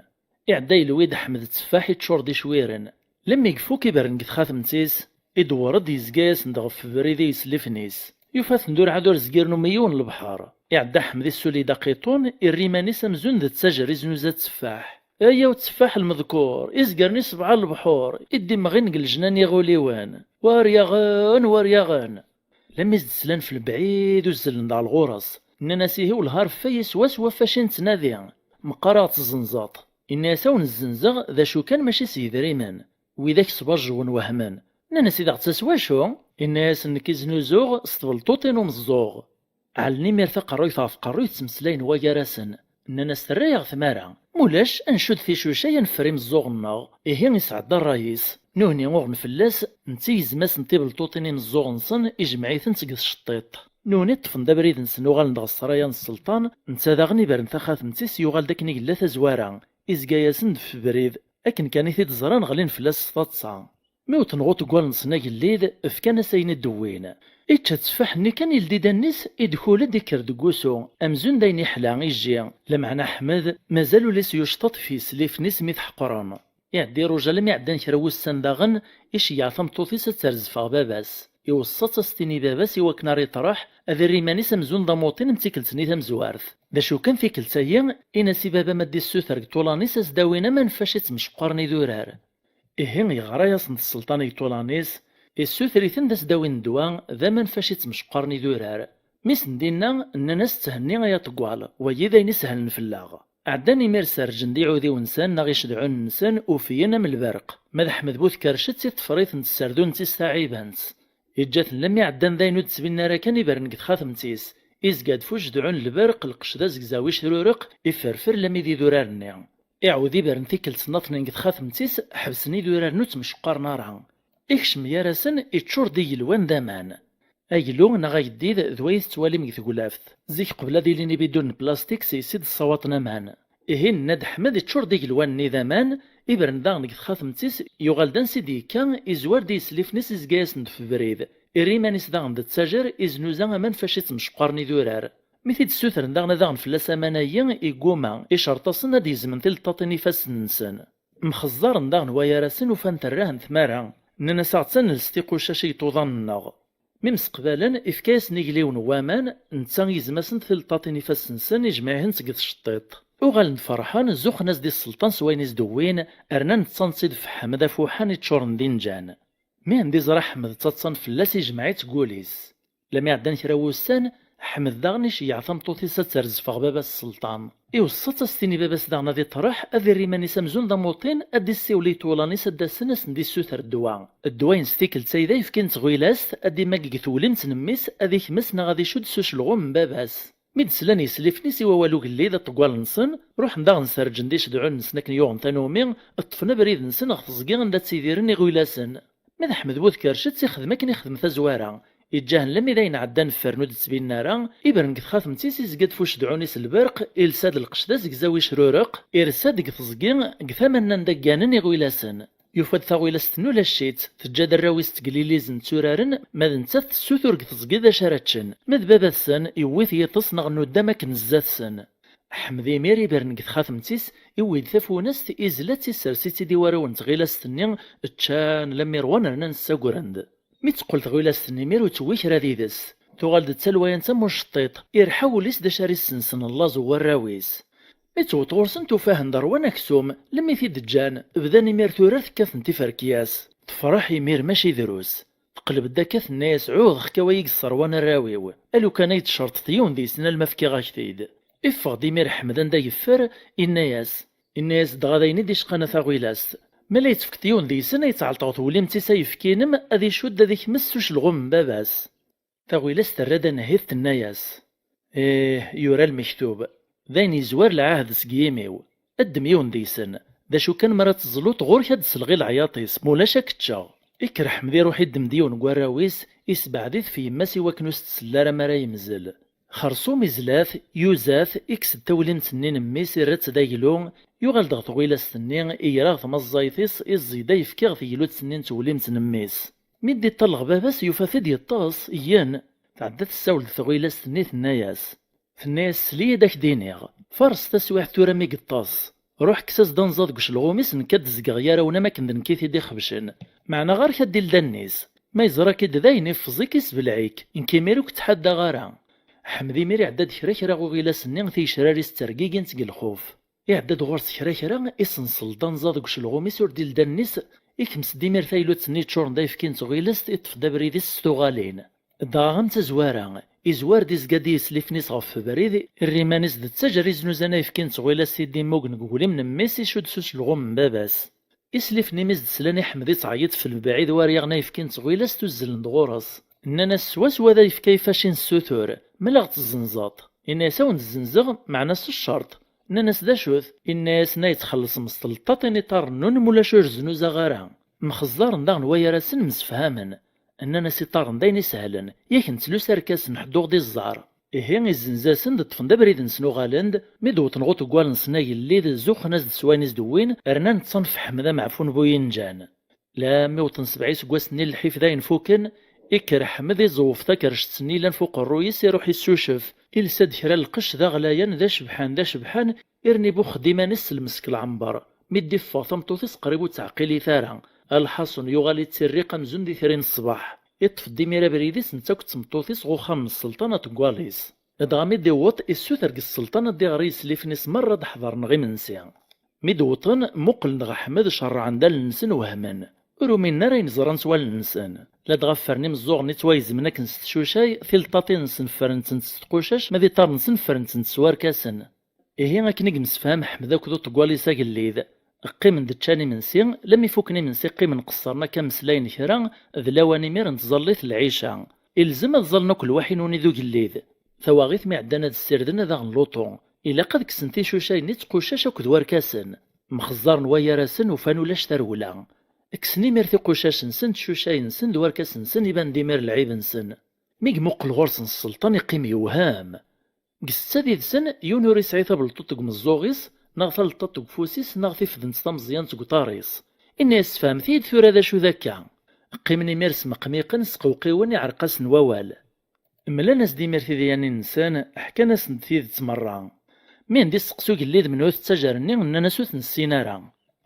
Iɛedda yelwi-d Ḥmed tteffaḥ iččur d icwiren. Lemmi ifuk, ibren deg txatemt-is, idewwer-d, yezga-yasen-d ɣef ubrid i yeslifen-is. Yufa-ten-d ur ɛad ur zgiren umi yiwen lebḥer. Iɛedda Ḥmed, issuli-d aqiṭun, irra iman-is amzun d ttajer iznuza tteffaḥ. Ayaw tteffaḥ lmedkur, izgaren isebɛa lebḥur, i d-imɣin deg lejnan iɣuliwen. War yaɣen, war yaɣen! Lammi s-d-slan f lebɛid, uzzlen-d ɣer ɣur-s. Nnan-as: "Ihi wellah a Ṛeffay, swaswa ɣef wacu i nettnadi. Meqqar ad ɣ-tezzenzeḍ." Inna-yas: "A wen-zzenzeɣ, d acu kan mačči s yedrimen." Widak sbajjen wehmen. Nnan-as: "I d aɣ-ttas wacu?" Inna-yasen: "Nekk i znuzuɣ s tbelṭuṭin umeẓẓuɣ." Ɛellen imir taqerruyt ɣef tqerruyt, ttmeslayen wagar-asen. Nnan-as: "Terra-yaɣ tmara. Mulac, ad ncudd ticuca, ad neffer imeẓẓuɣen-nneɣ." Ihi isɛedda ṛṛay-is. Nuhni uɣen fell-as, netta igzem-asen tibelṭuṭin imeẓẓuɣen-nsen, ijmeɛ-itent deg tceṭṭiṭ. Nuhni ṭṭfen-d abrid-nsen, uɣalen-d ɣer ssṛaya n sselṭan, netta daɣen ibren taxatemt-is, yuɣal-d akken i yella tazwara. Izga-yasen-d f ubrid, akken kan i t-id-ẓran ɣlin fell-as s taḍsa. Mi wten ɣer uḍeggal-nsen agellid, fkan-as ayen i d-wwin. Ičča tteffaḥ-nni kan, ildi-d allen-is, idkul-d, ikker deg wusu, amzun d ayen iḥla, ijji, lameɛna Ḥmed mazal ul-is yucṭeṭ f yeslifen-is mi t-ḥeqren. Iɛedda iruja alammi ɛeddan kra wussan daɣen, iceyyeɛ tameṭṭut-is ad terzef ɣer baba-s. Iweṣṣa-tt ad s-tini i baba-s i wakken ara iṭreḥ, ad irr iman-is amzun d amuṭin am tikkelt-nni tamezwart. D acu kan, tikkelt-agi, in-as i baba-m ad d-issuter deg ṭṭulan-is ad s-d-awin aman fac i ttmecqaren idurar. Ihi yeɣra-yasen-d sselṭan i iṭulan-is, issuter-iten-d ad s-d-awin ddwa d aman fac i ttmecqaren idurar. Mi sen-d-inna, nnan-as: "Tthenni ay aṭeggal, wagi d ayen isehlen fell-aɣ." Ɛeddan imir serrǧen-d iɛudiwen-nsen neɣ icedɛunen-nsen, ufyen am lberq. Ma d Ḥmed bu tkercett, iṭṭfer-iten-d s tserdunt-is taɛibant. Iǧǧa-ten lammi ɛeddan d ayen ur d-ttbinen ara kan ibren deg txatemt-is. Izga-d f ujedɛun n lberq, lqecc d azegzaw icrureq, iferfer lammi d idurar-nni. Iɛawed ibren tikkelt nnaṭnin deg txatemt-is, ḥebsen idurar-nni ur ttmecqaren ara. Ikcem gar-asen, iččur d igelwan d aman. Aglu neɣ ageddid d way tettwalim deg teglaft. Zik qbel ad ilin ibidunen n plastik s yes i d-ssawaṭen aman. Ihi nenna-d Ḥmed iččur d igelwan-nni d aman, ibren daɣen deg txatemt-is, yuɣal-d ansi d-yekka, izwar-d i yeslifen-is izga-yasen-d f ubrid. Irra iman-is daɣen d ttajer, iznuza aman fac i ttmecqaren idurar. Mi t-id-ssutren daɣen ad aɣen fell-as aman-agi, igguma, icerṭ-asen ad d-gezmen tileṭṭaṭin ifassen-nsen. Mxeẓẓaren daɣen wayar-asen, ufan terrahen tmara. Nnan-as aɣ-tt ad nels tiqucac i iṭuḍan-nneɣ. Mi mseqbalen, ifka-yasen igliwen n waman, netta igzem-asen-d tileṭṭaṭin ifassen-nsen, ijmeɛ-ihent deg tceṭṭiṭ. Uɣalen-d ferḥen, zuxxen-as-d i sselṭan s wayen i s-d-wwin, rnan ttaḍen-tt-id f Ḥmed afuḥan iččuren d inǧan. Mi anda iẓra Ḥmed ttaḍsan fell-as, ijmeɛ-itt deg wul-is. Lami ɛeddan kra wussan, Ḥmed daɣen iceyyeɛ tameṭṭut-is ad terzef ɣer baba-s sselṭan. Iweṣṣa-tt ad s-tini baba-s daɣen ad iṭreḥ, ad irr iman-is amzun d amuṭin, ad d-issiwel i yiṭulan-is ad d-asen ad sen-d-issuter ddwa. Ddwa-ines tikkelt-a d ayefki n tɣilast, ad d-imagg deg tewlimt n mmi-s, ad ikmes neɣ ad icudd s ucelɣum n baba-s. Mi d-slan yeslifen-is i wawal ugellid aṭeggal-nsen, ruḥen daɣen serǧen-d icedɛunen-nsen akken yuɣen tanumi, ṭṭfen abrid-nsen ɣer teẓgi anda ttidiren iɣilasen. Ma d Ḥmed bu tkercett ixdem akken ixdem tazwara. Iǧǧa-hen lammi d ayen ɛeddan ffren ur d-ttbinen ara, ibren deg txatemt-is, izga-d f ucedɛun-is lberq, ilsa-d lqecc d azegzaw icrureq, irsa-d deg teẓgi, deg tama-nni anda gganen iɣilasen. Yufa-d taɣilast-nni ulac-itt, teǧǧa-d arraw-is tteglilizen tturaren, ma d nettat tessutur deg teẓgi d acu ara ččen. Ma d baba-tsen, yewwi-t yiṭes neɣ nuddam akken zdat-sen. Ḥmed imir ibren deg txatemt-is, iwwi-d tafunast, izla-tt, issers-itt-id i warraw n tɣilast-nni, ččan lammi ṛwan rnan ssagren-d. Mi teqqel tɣilast-nni imir ur tewwi kra did-s. Tuɣal-d d talwayant am uceṭṭiṭ, irḥa wul-is d acu ara issensen llaẓ n warraw-is. Mi tewweḍ ɣur-sen tufa-hen d ṛwan aksum, lemmi t-id-ǧǧan, bdan imir turar tekkat-ten tiferkyas. Tefreḥ imir mačči drus. Teqleb-d akka tenna-yas ɛuhdeɣ-k a way i yesserwan arraw-iw, a lukan ay d-tcerṭeḍ yiwen deg-sen alma fkiɣ-ak-t-id. Iffeɣ-d imir Ḥmed anda yeffer, inna-yas, inna-yas dɣa d ayen i d-icqan a taɣilast. Ma la yettfekti yiwen deg-sen ad yettɛelṭeɣ tewlimt-is ayefki-inem ad icudd ad ikmes s ucelɣum n baba-s. Taɣilast terra-d anehhit tenna-yas, ih, yura lmektub, d ayen yezwar lɛahd seg yimi-w. Ddem yiwen deg-sen, d acu kan mi ara teẓluḍ ɣur-k ad d-selɣ i leɛyaṭ-is, ma ulac ad k-ččeɣ. Ikker Ḥmed iruḥ iddem-d yiwen n warraw-is, isebɛed-it f yemma-s i wakken ur s-tsell ara mi ara yemzel. Xerṣum izla-t, yuza-t, ikkes-d tawlimt-nni n mmi-s, irra-tt d aglu, yuɣal-d ɣer tɣilast-nni, igra ɣer tmaẓẓayt-is, iẓẓi-d ayefki ɣer teglut-nni n tewlimt n mmi-s. Mi d-iṭṭalleɣ baba-s, yufa-t-id yeṭṭes, igen. Tɛedda tessawel-d tɣilast-nni, tenna-yas, tenna-yas sel-iyi-d ad k-d-iniɣ. Fares taswiɛt tura mi yeṭṭes. Ruḥ kkes-as-d anẓad deg ucelɣum-is, nekk ad d-zgeɣ gar-awen am akken d nekk i t-id-ixebcen. Meɛna ɣer-k ad d-iled allen-is. Ma yeẓra-k-id dayen, iffeẓ-ik, isbelɛ-ik. Nekk imir ur k-ttḥaddaɣ ara. Ḥmed imir iɛedda-d kra kra ɣer uɣilas-nni, tigecrar-is ttergigint seg lxuf. Iɛedda-d ɣur-s kra kra, isenṣel-d anẓad deg ucelɣum-is ur d-iled allen-is, ikmes-d imir taylut-nni yeččuren d ayefki n tɣilast, iṭṭef-d abrid-is s tuɣalin. Dɣa am tazwara, izwar-d izga-d i yeslifen-is ɣef ubrid, irra iman-is d ttajer iznuzan ayefki n tɣilast i d-immugen deg uglim n mmi-s icudd s ucelɣum n baba-s. Islifen imi s-d-slan i Ḥmed ittɛeyyiḍ f lebɛid war yaɣen ayefki n tɣilast uzzlen-d ɣur-s. Nnan-as swaswa d ayefki ay fac i nessutur, ma la ɣ-tezzenzeḍ. Inna-yas a wen-zzenzeɣ, meɛna s ccerṭ. Nnan-as d acu-t? Inna-yasen a yettxelleṣ s tleṭṭaṭin iṭarren-nwen, ma ulac ur znuzaɣ ara. Mxeẓẓaren daɣen wayar-asen msefhamen. Nnan-as iṭarren d ayen isehlen, yak nettlus arkasen ḥedd ur ɣ-d-iẓẓar. Ihi izzenz-asen-d, ṭṭfen-d abrid-nsen uɣalen-d, mi d-wwḍen ɣer uṭeggal-nsen agellid, zuxxen-as-d s wayen i s-d-wwin, rnan ṭṭsen f Ḥmed ameɛfu n bu yinǧan. Lammi wwḍen sebɛa iseggasen-nni n lḥif d ayen fuken, ikker Ḥmed iẓewwef takercett-nni yellan f uqerruy-is, iruḥ issucef, ilsa-d kra n lqecc d aɣlayan d acebḥan d acebḥan, irni buxx-d iman-is s lmesk lɛember. Mi d-iffeɣ tameṭṭut-is qrib ur tt-teɛqil ara. Lḥaṣun yuɣal ittirriq amzun d itri n ṣṣbeḥ. Iṭṭef-d imir abrid-is netta akked tmeṭṭut-is ɣer uxxam n sselṭan aṭeggal-is. Dɣa mi d-iwweḍ, issuter deg sselṭan ad d-iɣer i yeslifen-is merra ad ḥeḍren ɣer imensi. Mi d-wwḍen, muqlen-d ɣer Ḥmed, cerrɛen-d allen-nsen, wehmen. Ur uminen ara ayen ẓran s wallen-nsen. Ladɣa ffren imeẓẓuɣen-nni ttwayezmen akken s tcucay, tileṭṭaṭin-nsen ffrent-tent s tqucac, ma d iṭarren-nsen ffrent-tent s warkasen. Ihi akken i yemsefham Ḥmed akked uṭeggal-is agellid, Qqimen-d ččan imensi, lammi fukken imensi qqimen qeṣṣren akka mmeslayen kra, d lawan imir n tẓallit lɛica. Ilzem ad ẓallen akk lwaḥi-nni d ugellid. Tawaɣit mi ɛeddan ad ssirden ad aɣen luṭu. Ilaq ad kksen ticucayin-nni d tqucac akked warkasen. Mxeẓẓaren wayar-asen ufan ulac tarewla. Kksen imir tiqucac-nsen d tcucayin-nsen d warkasen-nsen iban-d imir lɛib-nsen. Mi imuqel ɣur-sen sselṭan iqqim yewhem. Deg ssetta did-sen, yiwen ur isɛi tabelṭuṭ deg umeẓẓuɣ-is, neɣ taleṭṭaṭ deg ufus-is, neɣ tifdent tameẓyant deg uṭar-is. Inna-yas: "Sefhemt-iyi-d tura d acu d akka?" Qqimen imir smeqmiqen, sqewqiwen, iɛreq-asen wawal. Mlan-as-d imir tidyanin-nsen, ḥkan-asen-d tidet merra. Mi n-d-isteqsi ugellid menhu-t ttajer-nni, nnan-as: "Ur t-nessin ara."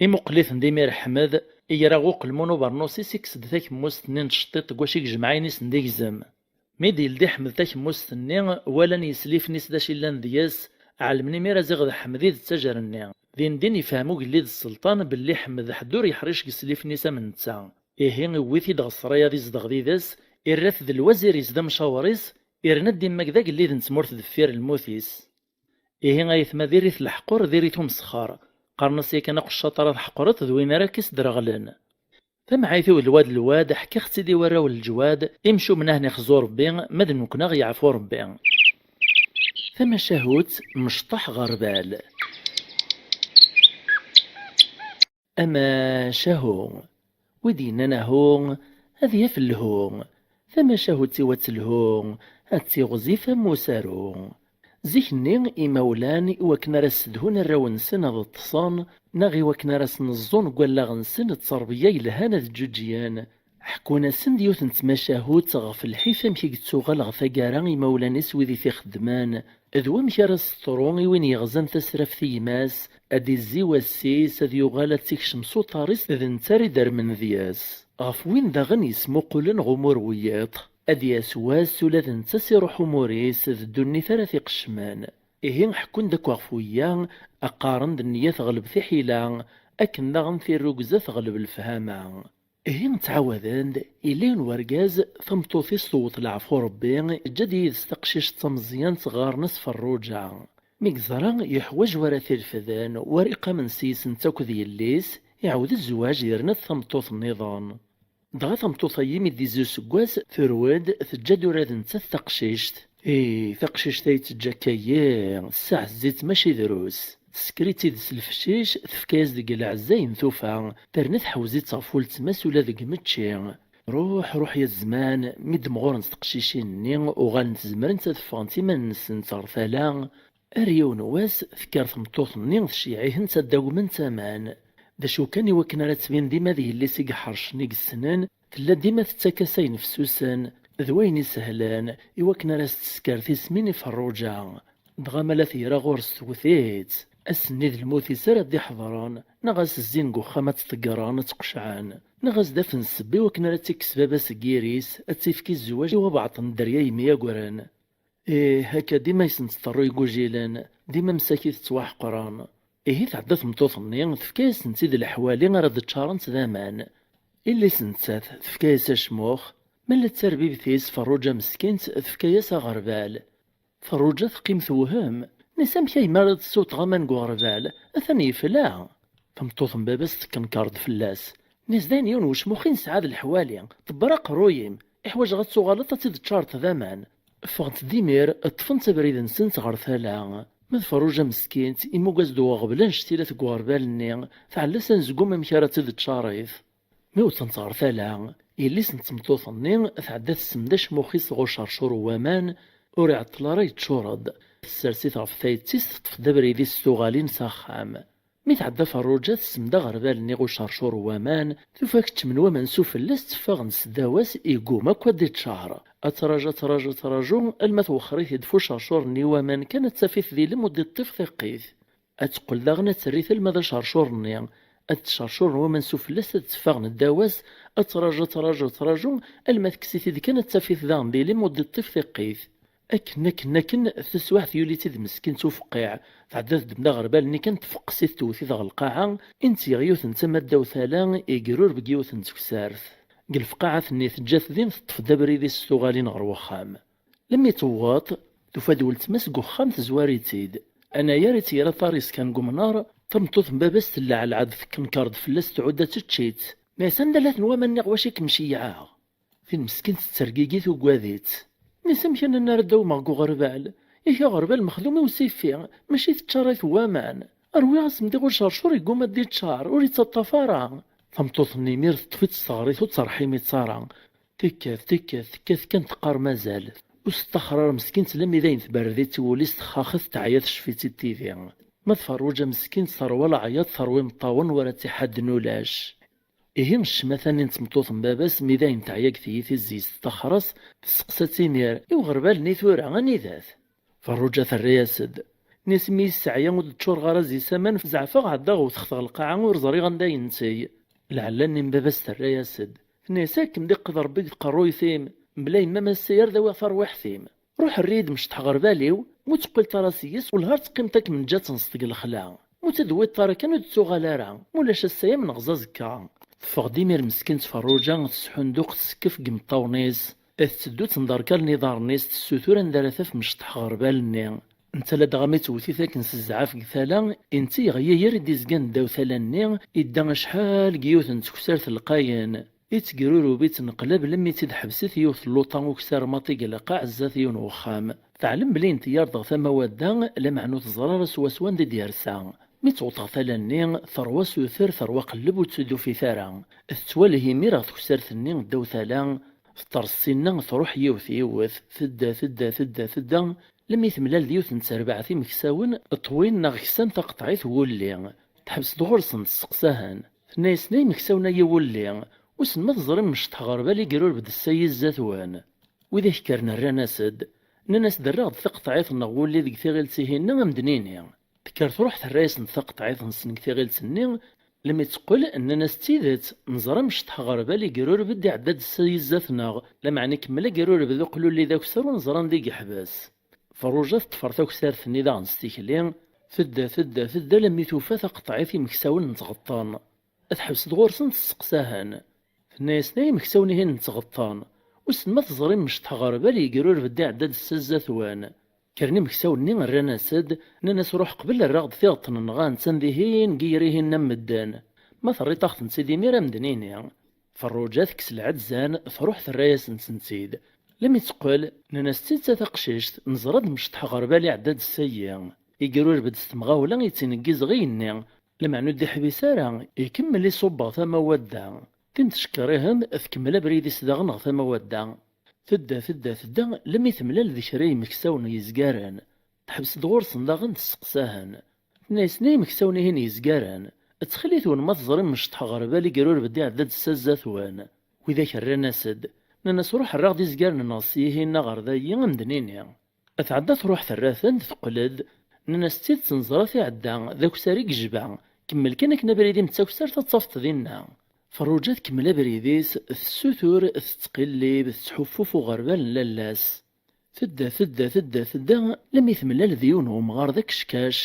Imuqel-iten-d imir Ḥmed, igra uqelmun ubernus-is, ikkes-d takemmust-nni n tceṭṭiṭ deg wacu i yejmeɛ ayen i sen-d-igzem. Mi d-yeldi Ḥmed takemmust-nni, walan yeslifen-is d acu yellan deg-s, ɛelmen imir aziɣ d Ḥmed i d ttajer-nni. Din din yefhem ugellid sselṭan belli Ḥmed ḥedd ur yeḥric deg yeslifen-is am netta. Ihi iwwi-t-id ɣer ssray ad izdeɣ did-s, irra-t d lwazir-is d amcawar-is, irna-d imma d agellid n tmurt deffir lmut-is. Ihi ayetma, diri-t leḥqur, diri-t umesxer. Qqaren-as yakan aqeccaṭ ara tḥeqreḍ d win ara k-isderɣlen. Tamɛayt-iw d lwad lwad, ḥkiɣ-tt-id i warraw n leǧwad, imcumen ahen ixzu Rebbi, ma d nekkni aɣ yeɛfu Rebbi. Tamacahut, mecṭaḥ ɣerbal. Amacahu. Wi d-yennan ahu, ad yaf lhu. Tamacahut-iw ad telhu, ad tiɣzif am usaru. Zik-nni, imawlan, i wakken ara ssedhun arraw-nsen ad ṭṭsen, neɣ i wakken ara sen-ẓẓun deg wallaɣ-nsen d tterbiya yelhan ad ǧǧuǧǧgen, ḥekkun-asen-d yiwet n tmacahut ɣef lḥif amek i yettuɣal ɣer taggara imawlan-is wid i t-ixeddmen, d wamek ara s-teḍru i win yeɣzan tasraft i gma-s, ad d-izzi wass-is, ad yuɣal ad tt-ikcem s uṭar-is, d netta ara idermen deg-s. Ɣef win daɣen yesmuqulen ɣer umur n wiyiḍ, ad d-yas wass ula d netta s iruḥ umur-is, d ddunit ara t-iqeccmen. Ihi ḥekkun-d akk ɣef wiya, qqaren-d: "Nniya teɣleb tiḥila", akken daɣen tirrugza teɣleb lefhama. Ihi ttɛawaden-d, yella yiwen wergaz, tameṭṭut-is tewweḍ leɛfu Rebbi, teǧǧa-d yid-s taqcict d tameẓyant ɣɣaren-as Ferruǧa. Mi yeẓra yeḥwaǧ war ara t-irefden, war iqamen s yis-s netta akked yelli-s, iɛawed zzwaǧ yerna d tameṭṭut nniḍen. Dɣa tameṭṭut-agi mi d-izzi useggas, turew-d, teǧǧa-d ula d nettat taqcict. Ih, taqcict ay teǧǧa akka-yi, tessaɛzez-itt mačči drus. Tesker-itt-id s lefcic, tefka-yas deg leɛzay n tufa, terna tḥewz-itt ɣef weltma-s ula deg mečči. Ruḥ, ruḥ ya zzman, mi d-mɣurent teqcicin-nni, uɣalent zemrent ad ffɣent iman-nsent ɣer tala, ar yiwen wass, tekker tmeṭṭut-nni tceyyeɛ-itent ad d-agment aman. D acu kan, i wakken ara tbin dima d yelli-s i iḥercen i yessnen, tella dima tettak-as ayen fessusen, d wayen isehlen, i wakken ara s-tesker tismin i Ferruǧa. Dɣa ma la tegra ɣur-s tewwet-itt. Ass-nni d lmut-is ara d-iḥeḍren, neɣ ad s-zzin deg uxxam ad tt-ḍeggren, ad tt-qecɛen, neɣ ad s-d-afen ssebba i wakken ara tt-ikkes baba-s deg yiri-s, ad tt-ifk i zzwaǧ i wabeɛṭ n dderya yemyagren. Ih, akka dima i sen-teḍru igujilen, dima msakit ttwaḥeqren. Ihi tɛedda tmeṭṭut-nni, tefka-yasent-id leḥwali ara d-ččarent d aman. Yelli-s nettat, tefka-yas acmux, ma la d tarbibt-is Ferruǧa meskint, tefka-yas aɣerbal. Ferruǧa teqqim tewhem. Nni-s: "Amek a yemma ara d-tessewteɣ aman deg uɣerbal? Atan yefla." Tameṭṭut n baba-s tekkenker-d fell-as. Nni-s: "Dayen yiwen wecmux i nesɛa d leḥwali, ḍebber aqerruy-im, iḥwaǧeɣ ad tuɣaleḍ ad tt-id-teččareḍ d aman." Ffɣent-d imir, ṭṭfent abrid-nsent ɣer tala. Ma d Ferruǧa meskint, immug-as-d uɣbel annect-ilat deg uɣerbal-nni, tɛella s anezgum amek ara tt-id-teččarit. Mi wwḍent ɣer tala, yelli-s n tmeṭṭut-nni tɛedda tessemd acmux-is ɣer ucercur n waman, ur iɛeṭṭel ara yeččur-d. Tessers-it ɣef tayet-is, teṭṭef-d abrid-is s tuɣalin s axxam. Mi tɛedda Ferruǧa, tessemd aɣerbal-nni ɣer ucercur n waman, tufa keččmen waman s ufella-s tteffaɣen seddaw-as, yegguma akk ad d-iččar. Ad traǧu, ad traǧu, ad traǧu, alma twexxer-it-id f ucercur-nni n waman kan, ad taf-it d ilem ur d-iṭṭif tiqqit. Ad teqqel daɣen ad terr-it alma d acercur-nni. Ad d-cercuren waman s ufella-s, ad tteffaɣen ddaw-as, ad traǧu, ad traǧu, ad traǧu, alma tekkes-it-id kan, ad taf-it daɣen d ilem ur d-iṭṭif tiqqit. Akken, akken, akken, taswiɛt yuli-tt-id meskint ufeqqiɛ, tɛedda teddem-d aɣerbal-nni kan, tfeqqes-it, tewwet-it ɣer lqaɛa, i n-tgeɣ yiwet n tama ddaw tala, igrureb deg yiwet n teksart. Deg lefqaɛat-nni teǧǧa-t din, teṭṭef-d abrid-is s tuɣalin ɣer wexxam. Lemmi tewweḍ, tufa-d weltma-s deg uxxam, tezwar-itt-id. Anayer i tt-yerra aṭar-is kan deg umnar, Tameṭṭut n baba-s tella ɛelɛad, tekkenker-d fell-as, tɛudd ad tečč-itt. Nna-yas: "Anda llan waman-nni, ɣef wacu i kem-ceyyɛeɣ?" Tin meskint tettergigi, tugad-itt. Nna-yas: "Amek a nanna ara d-awmeɣ deg uɣerbal? Yak aɣerbal mexdum i usifi, mačči teččarit n waman. Rwiɣ-as-d i ucercur, yegguma ad d-iččar, ur ittaṭṭaf ara." Tameṭṭut-nni imir teṭṭef-itt s teɣrit, ur tt-terḥim-itt ara. Tekkat, tekkat, tekkat kan, teqqar mazal. Ur s-tettaxer ara meskint, lammi d ayen tberred-itt i wul-is, texxaxet, teɛya, tecfi-tt-id tidi. Ma d Ferruǧa meskint, terwa leɛyaḍ, terwa imeṭṭawen, ur ara tt-iḥadden ulac. Ihi ccmata-nni n tmeṭṭut n baba-s, mi d ayen teɛya deg tiyita, tezzi-d tettaxer-as, testeqsa-tt imir: "I uɣerbal-nni tura, anida-t?" Ferruǧa terra-yas-d. Nna-yas: "Mi yesseɛya ur d-ččureɣ ara zzi-s aman, zeɛfeɣ ɛeddaɣ wteɣ-t ɣer lqaɛa, ur ẓriɣ anda yenteg." Lɛella-nni n baba-s terra-yas-d. Tenna-yas: "Ad kem-d-iqqed Rebbi deg tqerruyt-im, mebla yemma-m ass-a ar d awiɣ tarwiḥt-im. Ruḥ err-iyi-d mecṭeḥ ɣerbal-iw, mu teqqel tara seg-yes, welha ar teqqimeḍ ad kem-neǧǧ ad tenseḍ deg lexla. Mu tt-id-tewwiḍ ara kan ur d-tuɣal ara, mulac ass-a yam neɣẓ azekka." Teffeɣ-d imir meskint Ferruǧa, tesḥunduq, tessekkef deg imeṭṭawen-is. Tetteddu ttenderkalen iḍarren-is, tessutur anda ara taf mecṭeḥ ɣerbal-nni. Netta ladɣa mi tt-tewwet-it akken s zzɛaf deg tala, inti yeɣyayir i d-izgan ddaw tala-nni, idda acḥal deg yiwet n teksart lqayen. Ittegrurub, ittenqlab, lemmi tt-id-ḥebset yiwet n luṭa ukessar maṭi deg lqaɛ zdat yiwen n wexxam. Teɛlem belli inteyyared ɣer tama wadda, lameɛna ur teẓri ara swaswa anda i d-yersa. Mi tt-tewweḍ ɣer tala-nni, terwa asuter, terwa aqelleb, ur tt-id-tufit ara. Tettwalih imir ɣer teksart-nni ddaw tala, teṭṭers sinna, truḥ yiwet yiwet, tedda, tedda, tedda, tedda, lemmi temlal d yiwet n terbaɛt imeksawen ṭwin neɣ ksan taqeṭɛit n wulli. Teḥbes-d ɣur-sen, tesseqsa-hen. Tenna-yasen: "Ay imeksawen, ay iwulli, wissen ma teẓrim mecṭeḥ ɣerbal i yerureb-d ssya zdat-wen?" Widak kkren rran-as-d, nnan-as-d: "Rriɣ-d taqeṭɛit-nneɣ n wulli deg tiɣilt-ihin-nni, a m-d-nini." Tekker truḥ terra-yasen-d taqeṭɛit-nsen deg tiɣilt-nni, lemmi teqqel, nnan-as: "D tidet, neẓra mecṭeḥ ɣerbal i yerureb-d, iɛedda-d ssya zdat-neɣ, lameɛna ikemmel agerureb d uqlulli d akessar, ur neẓri anda i yeḥbes." Ferruǧa teṭṭfer taksart-nni daɣen s tikli, tedda, tedda, tedda, lammi tufa taqeṭɛit imeksawen n tɣeṭṭen. Teḥbes-d ɣur-sen, tesseqsa-hen. Tenna-yasen: "Ay imeksawen-ihin n tɣeṭṭen, wissen ma teẓrim mecṭeḥ ɣerbal i yerureb-d, iɛedda-d ssya zdat-wen?" Kkren imeksawen-nni, rran-as-d, nnan-as: "Ruḥ qbel, rriɣ-d tiɣeṭṭen-nneɣ, attan dihin deg yiri-hin n medden. Ma terriḍ-aɣ-tent-id imir, a m-d-nini." Ferruǧa tekkes lɛezzan, truḥ terra-yasen-tent-id. Lemmi teqqel, nnan-as: "D tidet a taqcict, neẓra-d mecṭeḥ ɣerbal iɛedda-d ssya. Igerureb-d s temɣawla, yettneggiz ɣi-yenni, lameɛna ur d-iḥbis ara, ikemmel iṣubbeɣ tama wadda. Tim tcekker ihem, tkemmel abrid-is daɣen ɣer tama wadda." Tedda, tedda, tedda, lemmi temlal d kra yimeksawen yezgaren. Teḥbes-d ɣur-sen daɣen, tesseqsa-hen. Tenna-yasen: "Ay imeksawen-ihin yezgaren, ttxil-wen ma teẓrim mecṭeḥ ɣerbal i yerureb-d, iɛedda-d ssya zdat-wen?" Widak rran-as-d, nnan-as: "Ruḥ, rriɣ-d izgaren-nneɣ syihin-nni ɣer dayi, a m-d-nini." Tɛedda truḥ terra-ten-d, teqqel-d, nnan-as: "D tidet neẓra-t iɛedda, d akessar i yejba, kemmel kan akken abrid-im d taksart ad tafeḍ dinna." Ferruǧa tkemmel abrid-is, tessutur, tettqillib, tettḥuffu f uɣerbal n lalla-s. Tedda, tedda, tedda, tedda, lammi temlal d yiwen n umɣar d akeckac.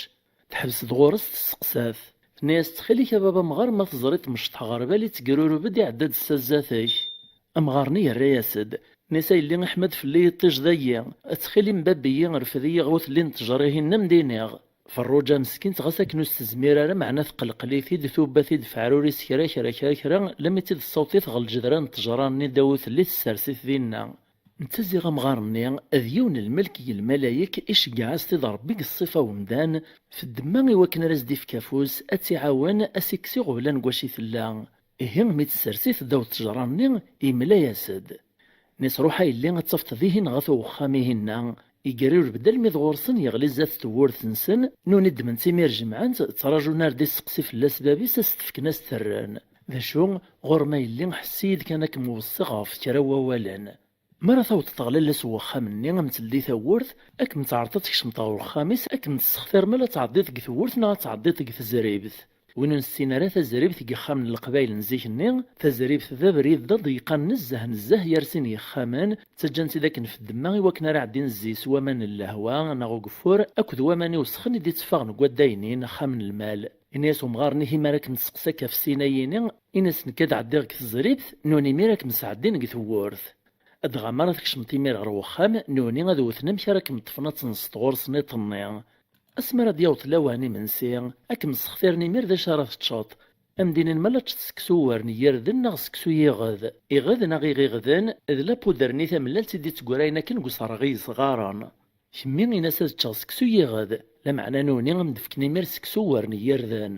Teḥbes-d ɣur-s, tesseqsa-t. Tenna-yas: "Ttxil-k a baba amɣar, ma teẓriḍ mecṭeḥ ɣerbal i tt-yerureb-d, iɛedda-d ssya zdat-k." Amɣar-nni yerra-yas-d, nnan-as: "A yelli, iḥma-d fell-i yiṭij dayi, ttxil-im bab-iyi, rfed-iyi ɣer utelli n ttejra-ihin, a m-d-iniɣ." Ferruǧa meskint, ɣas akken ur s-tezmir ara, meɛna tqelqel-it-id, tubba-t-id f aɛrur-is kra, kra, kra, kra, lammi tt-id-tessaweḍ-it ɣer lǧedra n ttejra-nni ddaw utelli, tessers-it dinna. Netta ziɣ amɣar-nni d yiwen n lmelk n lmalayek, iceggeɛ-as-t-id Rebbi deg ṣṣifa n umdan, f ddemma, i wakken ara as-d-ifk afus, ad tt-iɛawen, ad s-ikkes iɣeblan deg wacu i tella. Ihi, mi tessers-it ddaw ttejra-nni, yemla-yas-d. Nnan-as: "Ruḥ a yelli, ad tafeḍ dihin ɣef uxxam-ihin-nna, iger irebdal mi d ɣur-sen, yeɣli zdat tewwurt-nsen, nuni ddmen-tt imir jemɛen-tt, ttrajun ar d-isteqsi fell-as bab-is, ad s-t-fken, ad s-t-rren. D acu, ɣur-m a yelli, ḥess-iyi-d kan ad kem-weṣṣiɣ ɣef kra n wawalen. Mi ara tawḍeḍ ɣer lalla-s n wexxam-nni, a m-teldi tawwurt, ad kem-teɛreḍ ad tkecmeḍ ɣer uxxam-is, ad kem-tessextir ma la tɛeddiḍ deg tewwurt neɣ ad tɛeddiḍ deg tezribt. Win ur nessin ara tazribt deg yexxamen n leqbayel n zik-nni, tazribt d abrid d aḍeyqan nezzeh nezzeh gar sin yexxamen, ttaǧǧan-tt-id akken f ddemma i wakken ara ɛeddin zzi-s waman n lehwa neɣ ugeffur akked waman iwesxen i d-itteffɣen deg waddaynin, axxam n lmal. Ini-as umɣar-nni: "Ihi mi ara kem-testeqsi akka f sin ayini, ini-as nekk ad ɛeddiɣ deg tezribt, nuni imir ad kem-sɛeddin deg tewwurt. Dɣa mi ara tkecmeḍ imir ɣer wexxam, nuni ad wten amek ara kem-ṭṭfen ad tenseḍ ɣur-sen iḍ-nni." Asmi ara d-yaweḍ lawan imensi, ad kem-ssextiren imir d acu ara teččeḍ. Am d-inin ma la teččeḍ seksu uwren n yirden neɣ seksu yiɣed. Iɣed neɣ iɣiɣden d lapuder-nni tamellalt i d-itteggurayen akken deg userɣi yesɣaren. Kemmi, in-as ad ččeɣ seksu yiɣed, lameɛna nuni am d-fken imir seksu uwren n yirden.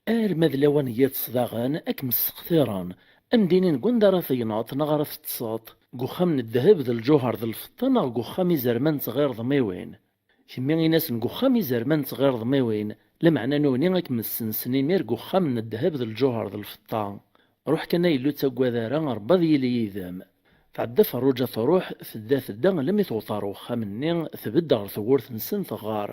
Arma d lawan n yiḍes daɣen, ad kem-ssextiren. Am d-inin deg wanda ara tegneḍ neɣ ara teṭṭseḍ, deg uxxam n ddheb d lǧuher d lfeṭṭa neɣ deg uxxam izerman d tɣirdmiwin. Kemmi, in-asen deg uxxam izerman d tɣirdmiwin, lameɛna nuni ad kem-ssensen imir deg uxxam n ddheb d lǧuher d lfeṭṭa. Ruḥ kan a yellu, ur ttaggad ara, Rebbi ad yili yid-m. Tɛedda Ferruǧa truḥ, tedda tedda, almi tewweḍ ɣer uxxam-nni, tbedd ɣer tewwurt-nsen teɣɣar.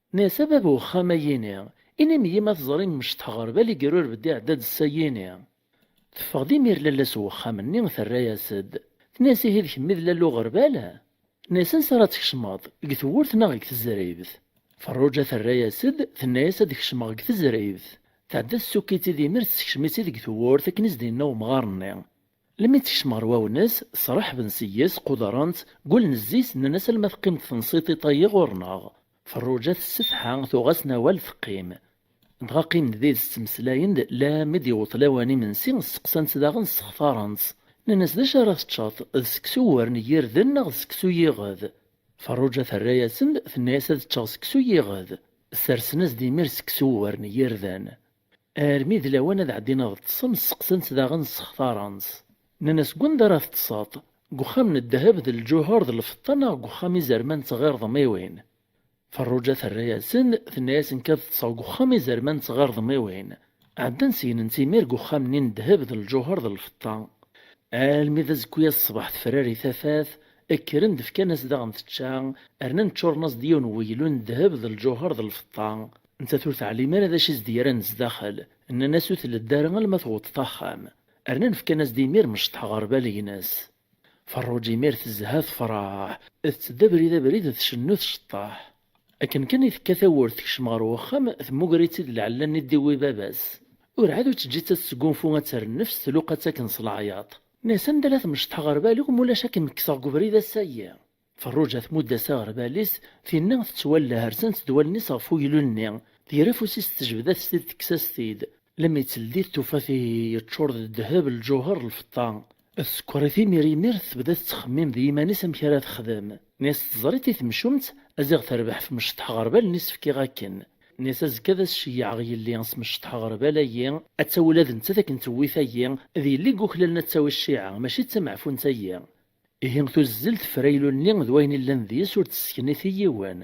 Tenna-yas: "A bab uxxam, ayini, inim-iyi ma teẓrim mecṭeḥ ɣerbal igrureb-d iɛedda-d ssayini." Teffeɣ-d imir lalla-s n wexxam-nni, terra-yas-d. Tenna-yas: "Ihi d kemm i d lalla uɣerbal?" Tenna-yas: "Ansi ara tkecmeḍ, deg tewwurt neɣ deg tezribt?" Ferruǧa terra-yas-d, tenna-yas: "Ad kecmeɣ deg tezribt." Tɛedda tessukk-itt-id imir, tessekcem-itt-id deg tewwurt akken i s-d-yenna wemɣar-nni. Lemmi tekcem ɣer wawnes, sraḥben seg-s, qudren-tt, gullen zzi-s, nnan-as: "Alma teqqimeḍ tensiḍ-iḍ-ayi ɣur-neɣ." Ferruǧa tessetḥa, tuɣ-asen awal, teqqim. Dɣa qqimen did-s ttmeslayen-d, lammi d-yewweḍ lawan imensi, sseqsan-tt daɣen, ssextaren-tt. Nnan-as: "D acu ara teččeḍ, d seksu uwren n yirden neɣ d seksu yiɣed?" Ferruǧa terra-yasen-d, tenna-yas: "Ad ččeɣ seksu yiɣed." Ssersen-as-d imir seksu uwren n yirden. Armi d lawan ad ɛeddin ad ṭṭsen, sseqsan-tt daɣen, ssextaren-tt. Nnan-as: "Deg wanda ara teṭṭseḍ? Deg uxxam n ddheb d lǧuher d lfeṭṭa neɣ deg uxxam izerman d tɣirdmiwin?" Ferruǧa terra-yasen, tenna-yasen: "Nekk ad ṭṭseɣ deg uxxam izerman d tɣirdmiwin." Ɛeddan syen-nni imir deg uxxam-nni n ddheb d lǧuher d lfeṭṭa. Almi d azekka-yas ṣṣbeḥ tefrari tafat, kkren-d fkan-as daɣen tečča, rnan ččuren-as-d yiwen n weylu n ddheb d lǧuher d lfeṭṭa. Nettat ur teɛlim ara d acu i s-d-yerran zdaxel. Nnan-as: "Ur tleddi ara alma tewweḍ axxam." Rnan fkan-as-d imir mecṭeḥ ɣerbal-ines. Ferruǧa imir tezha tefreḥ, tetteddu abrid abrid tcennu tceṭṭeḥ. Akken kan i tekka tawwurt tekcem ɣer wexxam, temmuger-itt-id lɛella-nni d-iwwi baba-s. Urɛad ur teǧǧi-tt ad tesgunfu ad terr nnefs, tluqa-tt akken s leɛyaṭ. Tenna-yas: "Anda la tmecṭeḥ ɣerbal-iw, ma ulac ad kem-kkseɣ deg ubrid ass-ayi." Ferruǧa tmudd-as aɣerbal-is, tinna tettwalleh rsant-d wallen-is ɣef uylu-nni, tger afus-is tejbed-as-t-id tekkes-as-t-id. Lemmi teldi tufa-t ihi yeččur d ddheb, lǧuher, lfeṭṭa. Tsekkeṛ-it imir imir, tebda tettxemmim d yiman-is amek ara texdem. Nni-as: "Teẓriḍ i temcumt, ad ziɣ terbeḥ f mecṭeḥ ɣerbal-nni s-fkiɣ akken." Nni-as: "Azekka ad as-ceyyɛeɣ yelli s mecṭeḥ ɣerbal-agi, ad tawi ula d nettat akken tewwi tagi, d yelli i yuklalen ad tawi cciɛa, mačči d tameɛfunt-agi." Ihi tuzzel teffer aylu-nni d wayen illan deg-s, ur d-tesseknit i yiwen.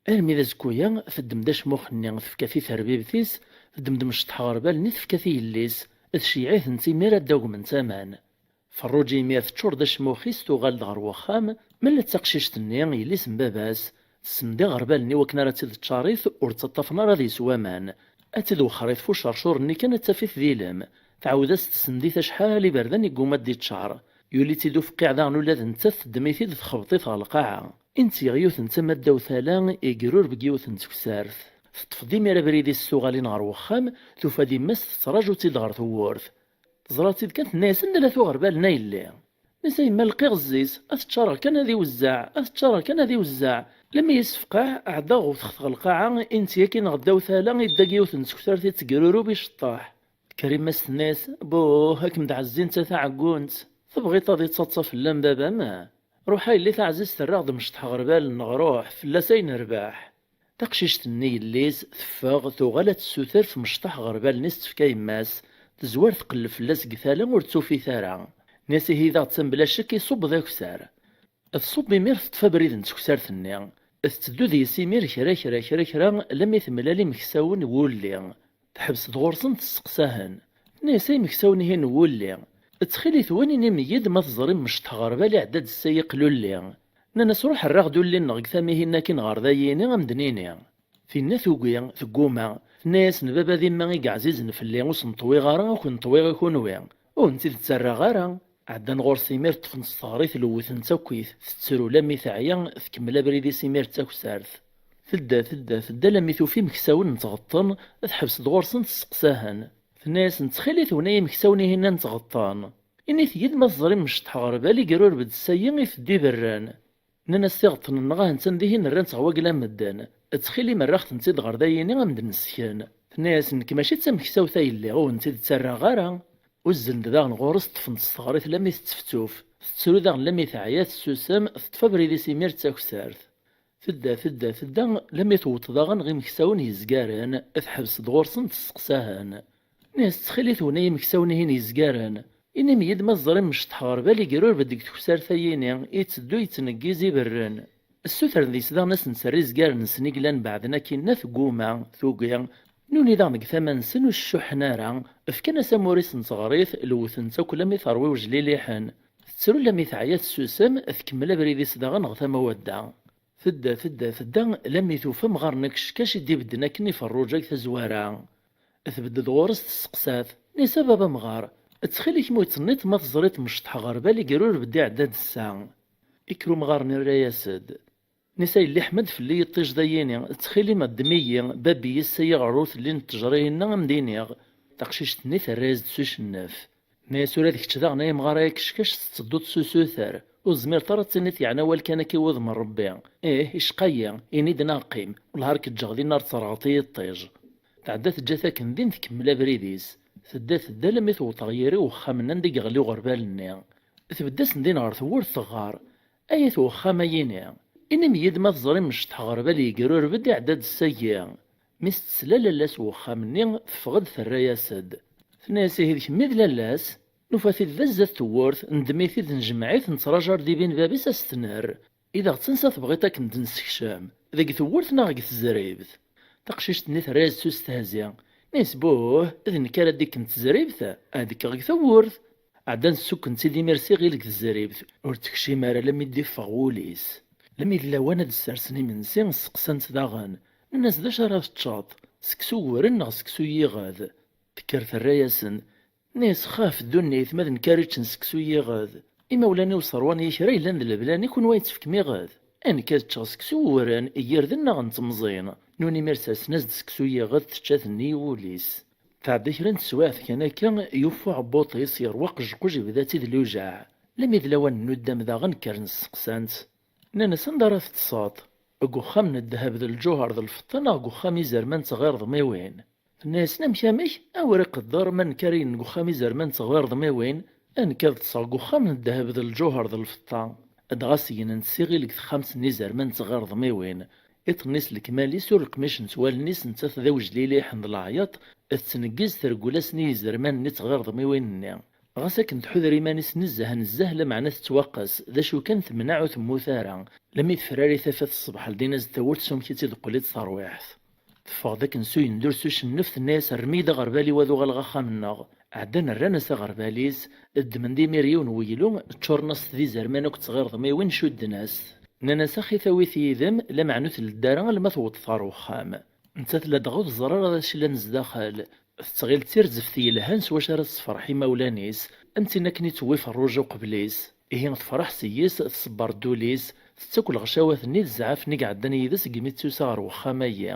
Armi d azekka-ya, teddem-d acmux-nni, tefka-t i terbibt-is, teddem-d mecṭeḥ ɣerbal-nni, tefka-t i yelli-s, tceyyeɛ-iten-tt imir ad d-agment aman. Ferruǧa imir teččur-d acmux-is, tuɣal-d ɣer wexxam, mella d taqcict-nni, yelli-s n baba-s, tessemd iɣerbal-nni wakken ara tt-id-teččarit, ur ttaṭṭafen ara ad yeswa aman. Ad tt-id-wexxer i tfucercur-nni kan, ad taf-it d ilem. Tɛawed-as tessemd-it acḥal iberdan, yegguma ad d-iččar. Yuli-tt-id ufqiɛ daɣen, ula d nettat teddem-it-id, txebbeḍ-it ɣer lqaɛa. I n-tt-yeɣ yiwet n tama ddaw tala, igrureb deg yiwet n teksart. Teṭṭef-d imir abrid-is s tuɣalin ɣer wexxam, tufa-d yemma-s tettraǧu-tt-id ɣer tewwurt. Teẓra-tt-id kan, tenna-yas: "Anda-t uɣerbal-nni a yelli?" Nni-as: "A yemma, lqiɣ zzi-s, ad t-ččareɣ kan ad iwezzeɛ, ad t-ččareɣ kan ad iwezzeɛ." Lemmi yessefqeɛ, ɛeddaɣ wteɣ-t ɣer lqaɛa, i n-tt-yakin ɣer ddaw tala, idda deg yiwet n teksart ittegrurub iceṭṭeḥ. Tekker yemma-s tenna-yas: "Buh, ad kem-d-ɛezzin ta taɛeggunt. Tebɣiḍ ad ittaḍsa fell-am baba-m? Ruḥ a yelli taɛzizt, terra-ɣ-d mecṭeḥ ɣerbal-nneɣ, ruḥ, fell-as ay nerbeḥ." Taqcict-nni yelli-s teffeɣ, tuɣal ad tessuter f mecṭeḥ ɣerbal-nni s-tefka yemma-s, tezwar tqelleb fell-as deg tala ur tt-tufit ara. Nni-as: "Ihi daɣ d ta mebla ccek iṣubb d akessar." Tṣubb imir teṭṭef abrid n teksart-nni. Tetteddu deg-s imir kra, kra, kra, kra, lammi temlal imeksawen n wulli. Teḥbes-d ɣur-sen tesseqsa-hen. Tenna-yas: "Ay imeksawen-ihin n wulli, ttxil-itwen inim-iyi-d ma teẓrim mecṭeḥ ɣerbal iɛedda-d ssay iqlulli." Nnan-as: "Ruḥ err-aɣ-d ulli-nneɣ deg tamihin akkin ɣer dayini, a m-d-nini." Tinna tugi, tegguma. Tenna-yasen: "Baba d imma i yeɛzizen fell-i, ur sen-ṭwiɣ ara, ur ken-ṭwiɣ i kunwi. Ur wen-tt-id-ttarraɣ ara." Ɛeddan ɣur-s imir, ṭṭfen-tt s teɣrit, lewwten-tt akkit, tettru lammi teɛya, tkemmel abrid-is imir d takessart. Tedda, tedda, tedda lammi tufa imeksawen n tɣeṭṭen, teḥbes-d ɣur-sen tesseqsa-hen. Tenna-yasen: "Ttxil-itwen ay imeksawen-ihin n tɣeṭṭen, init-iyi-d ma teẓrim mecṭeḥ ɣerbal igrureb-d ssay-a iteddu iberren." Nnan-as: "Tiɣeṭṭen-nneɣ ahen-ttan dihin rran-tt ɣer wagla n medden. Ttxil-m, err-aɣ-tent-id ɣer dayini a m-d-nesken. Tenna-yas: Nekk mačči d tameksawt ay lliɣ, ur tent-id-ttarraɣ ara. Uzzlen-d daɣen ɣur-s, ṭṭfen-tt s teɣrit lammi tettefttuf. Tettru daɣen lammi teɛya, tessusem, teṭṭef abrid-is imir d takessart. Tedda, tedda, tedda, lammi tewweḍ daɣen ɣer imeksawen yezgaren, teḥbes-d ɣur-sen, tesseqsa-hen. Nniɣ-as: Ttxil-wen ay imeksawen-ihin yezgaren, inim-iyi-d ma teẓrim mecṭeḥ ɣer Bali Grurb deg teksart-ayini, itteddu yettneggiz iberren. Ssutren deg-s daɣen ad sen-terr izgaren-nsen i yellan beɛden akkinna, tegguma, tugi. Nuni daɣen deg tama-nsen ur ccuḥen ara, fkan-as amur-is n teɣrit, lewten-tt akk lammi terwi wejliliḥen. Tettru lammi teɛya, tessusem, tkemmel abrid-is daɣen ɣer tama wadda. Tedda, tedda, tedda, lammi tufa amɣar n akeckac i d-ibedden akken i Ferruǧa deg tazwara. Tbedd-d ɣur-s, tesseqsa-t: Nisa, baba amɣar, ttxil-k, mu yettnniḍ ma teẓriḍ mecṭeḥ ɣer Bali Grurb d-iɛedda-d ssa? Ikker umɣar-nni, irra-yas-d: Nisa, yelli ḥmed fell-i yiṭij dayini, ttxil-m ddem-iyi, babi yis-sayi ɣer ur telli n ttejra-inna a m-d-iniɣ. Taqcict-nni terra-yas-d s ucennef. Tenna-yas: Ula d kečč daɣen ay amɣar ay akeckac tettedduḍ s usuter, ur tezmireḍ ara ad tiniḍ yeɛni awal kan akka i wudem n Rebbi. Ih, icqa-yi, ini-d neɣ qqim, wellah ar k-ǧǧeɣ dinna ar terɣeḍ i yiṭij. Tɛedda teǧǧa-t akken din, tkemmel abrid-is. Tedda, tedda, lammi tewweḍ ɣer yiri uxxam-nni anda i yeɣli uɣerbal-nni. Tbedd-asen din ɣer tewwurt, teɣɣar: Ay at uxxam-ayini, inim-iyi-d ma teẓrim mecṭeḥ ɣer Bali Grurb d-iɛedda-d ssagi. Mi s-tesla lalla-s n uxxam-nni, teffeɣ-d, terra-yas-d. Tenna-yas: Ihi d kemm i d lalla-s? Nufa-t-id da zdat tewwurt, neddem-it-id, nejmeɛ-it, nettraǧu ar d-ibin bab-is, a s-t-nerr. I daɣ d tansa tebɣiḍ ad kem-d-nessekcem, deg tewwurt neɣ deg tezribt? Taqcict-nni terra-yas-d s ustehzi: Nis buh, d nekk ara d-ikken tezribt, ad kkeɣ deg tewwurt. Ɛeddan ssukken-tt-id imir s iɣil deg tezribt, ur tekcim ara lammi d-iffeɣ wul-is. Lammi d lawan ad d-ssersen imensi, sseqsan-tt daɣen. Nnan-as: D acu ara teččeḍ, seksu uwren neɣ seksu yiɣed? Tekker terra-yasen: Nis xaf ddunit, ma d nekk ara iččen seksu yiɣed. Imawlan-iw ṣerwan-iyi kra yellan d leblan, i kunwa i ttefkem iɣed? A nekk ad ččeɣ seksu uwren, n yirden neɣ n temẓin? Nuni imir sersen-as-d seksu yiɣed, tečča-t nnig wul-is. Tɛedda kra n teswiɛt kan akka, yufa uɛebbuṭ-is yerwa qejquj, yebda-tt-id lujaɛ. Lammi d lawan n nuddam daɣen, kkren sseqsan-tt. Nnan-as: Anda ara teṭṭseḍ? Deg uxxam n ddheb d lǧuher d lfeṭṭa neɣ deg uxxam izerman d tɣirdmiwin? Tenna-yasen: Amek, amek? Awer iqedder, ma nekk ara yilin deg uxxam izerman d tɣirdmiwin, a nekk ad ṭṭseɣ deg uxxam n ddheb d lǧuher d lfeṭṭa. Dɣa segnen-tt s iɣil deg texxamt n yizerman d tɣirdmiwin. Iṭ-nni s lekmal-is ur leqmicent wallen-is, nettat d awejliliḥen d leɛyaṭ, tettneggiz treggel-asen i yizerman-nni d tɣirdmiwin-nni. Ɣas akken tḥuder iman-is nezzeh nezzeh, lameɛna tettwaqqes, d acu kan temneɛ ur temmut ara. Lammi tefrari tafat ṣṣbeḥ, ldin-as-d tawwurt s umek i tt-id-teqqel i terwiḥt. Teffeɣ-d akken s uyendur s ucennef, tenna-yas: Rrem-iyi-d aɣerbal-iw ad uɣaleɣ axxam-nneɣ. Ɛeddan rran-as aɣerbal-is, ddmen-d imir yiwen n weylu, ččuren-as-t d izerman akked tɣirdmiwin, cudden-as-t. Nnan-as: Axi tawi-t yid-m, lameɛna ur t-leddi ara alma tewwḍeḍ ɣer wexxam. Nettat ladɣa ur teẓri ara d acu yellan zdaxel. Tettɣil d tirzeft yelhan s wacu ara tessefreḥ imawlan-is, am tin akken i tewwi Ferruǧa uqbel-is. Ihi tefreḥ s-yes, tṣebber-d ul-is, tettak lɣecawat-nni d zzɛaf-nni i iɛeddan yid-s segmi d-tusa ɣer wexxam-agi.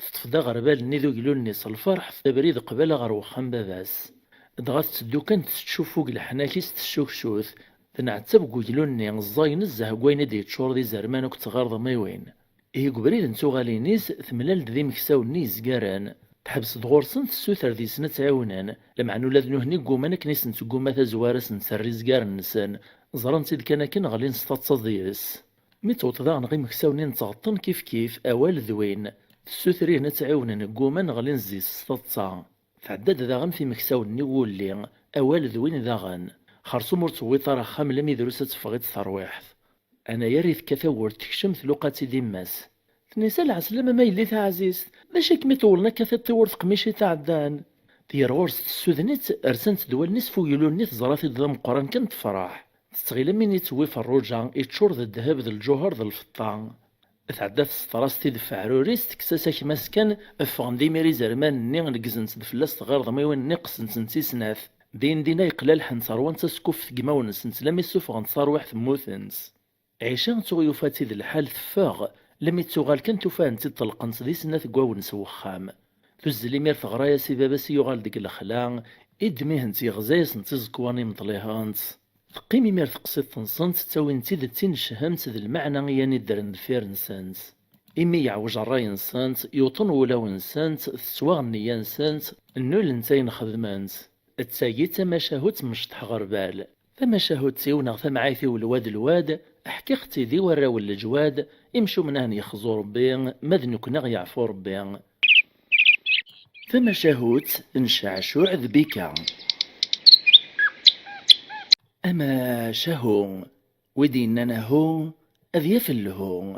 Teṭṭef-d aɣerbal-nni d uglu-nni s lferḥ, tebrid qbala ɣer wexxam baba-s. Dɣa tetteddu kan tettcuffu deg leḥnak-is, tessukcut, tenɛettab deg uglu-nni, ẓẓay nezzeh deg wayen i d-yeččur d izerman akked tɣirdmiwin. Ihi deg ubrid n tuɣalin-is, temlal-d d imeksawen-nni yezgaren. Teḥbes-d ɣur-sen, tessuter deg-sen ad tt-ɛiwnen, lameɛna ula d nutni gguman akken i sen-tegguma tazwara ad sen-terr izgaren-nsen, ẓran-tt-id kan akken ɣlin s taḍsa deg-s. Mi tewweḍ daɣen ɣer imeksawen-nni n tɣeṭṭen, kif kif, awal d win. Tessuter-ihen ad tt-ɛiwnen, gguman ɣlin zzi-s s taḍsa. Tɛedda-d daɣen f imeksawen-nni n wulli, awal d win daɣen. Xersum ur tewwiḍ ara axxam lammi drus ad teffeɣ-itt terwiḥt. Anayer i tekka tawwurt, tekcem, tluqa-tt-id imma-s. Tenna-yas: A lɛeslama, ma yelli taɛzizt, d acu i kem-iṭewwlen akka tiṭ-iw ur teqmic i tɛeddan? Tger ɣur-s, tessuden-itt, rsant-d wallen-is f uglu-nni, teẓra-t-id d ameqqran kan, tefreḥ. Tettɣil am win i tewwi Ferruǧa, iččur d ddheb d lǧuher d lfeṭṭa. Tɛedda tesseṭer-as-t-id f aɛrur-is, tekkes-as akmas kan, ffɣen-d imir izerman-nni, neggzent-d fell-as tɣirdmiwin-nni, qqsent-tent i snat. Din din ay qlalḥent, ṛwant askuffet deg imawen-nsent, lammi ssufɣent tarwiḥt mmutent. Ɛica tuɣ yufa-tt-id lḥal teffeɣ, lammi d-tuɣal kan tufa-tent-id ṭelqent di snat deg wawen s wexxam. Tuzzel imir teɣra-yas i baba-s i yuɣal deg lexla, iddem-ihent yeɣza-yasent iẓekwan imeṭlihen-tt. Teqqim imir teqsiṭ-nsent, ttawin-tt-id d tinechem-tt d lmeɛna i yan-iddren deffir-nsent. Imi yeɛwej ṛṛay-nsent, yuṭen wulawen-nsent, teswaɣ nniya-nsent, nnulent ayen xedment. D tagi d tamacahut mecṭeḥ ɣerbal. Tamacahut-iw neɣ tamɛayt-iw lwad lwad, ḥkiɣ-tt-id i warraw n leǧwad, imcumen ahen yexzu Rebbi, ma d nekkni aɣ yeɛfu Rebbi. Tamacahut n Ceɛcuɛ d Bika. Amacahu, wi d-yennan ahu, ad yaf lhu.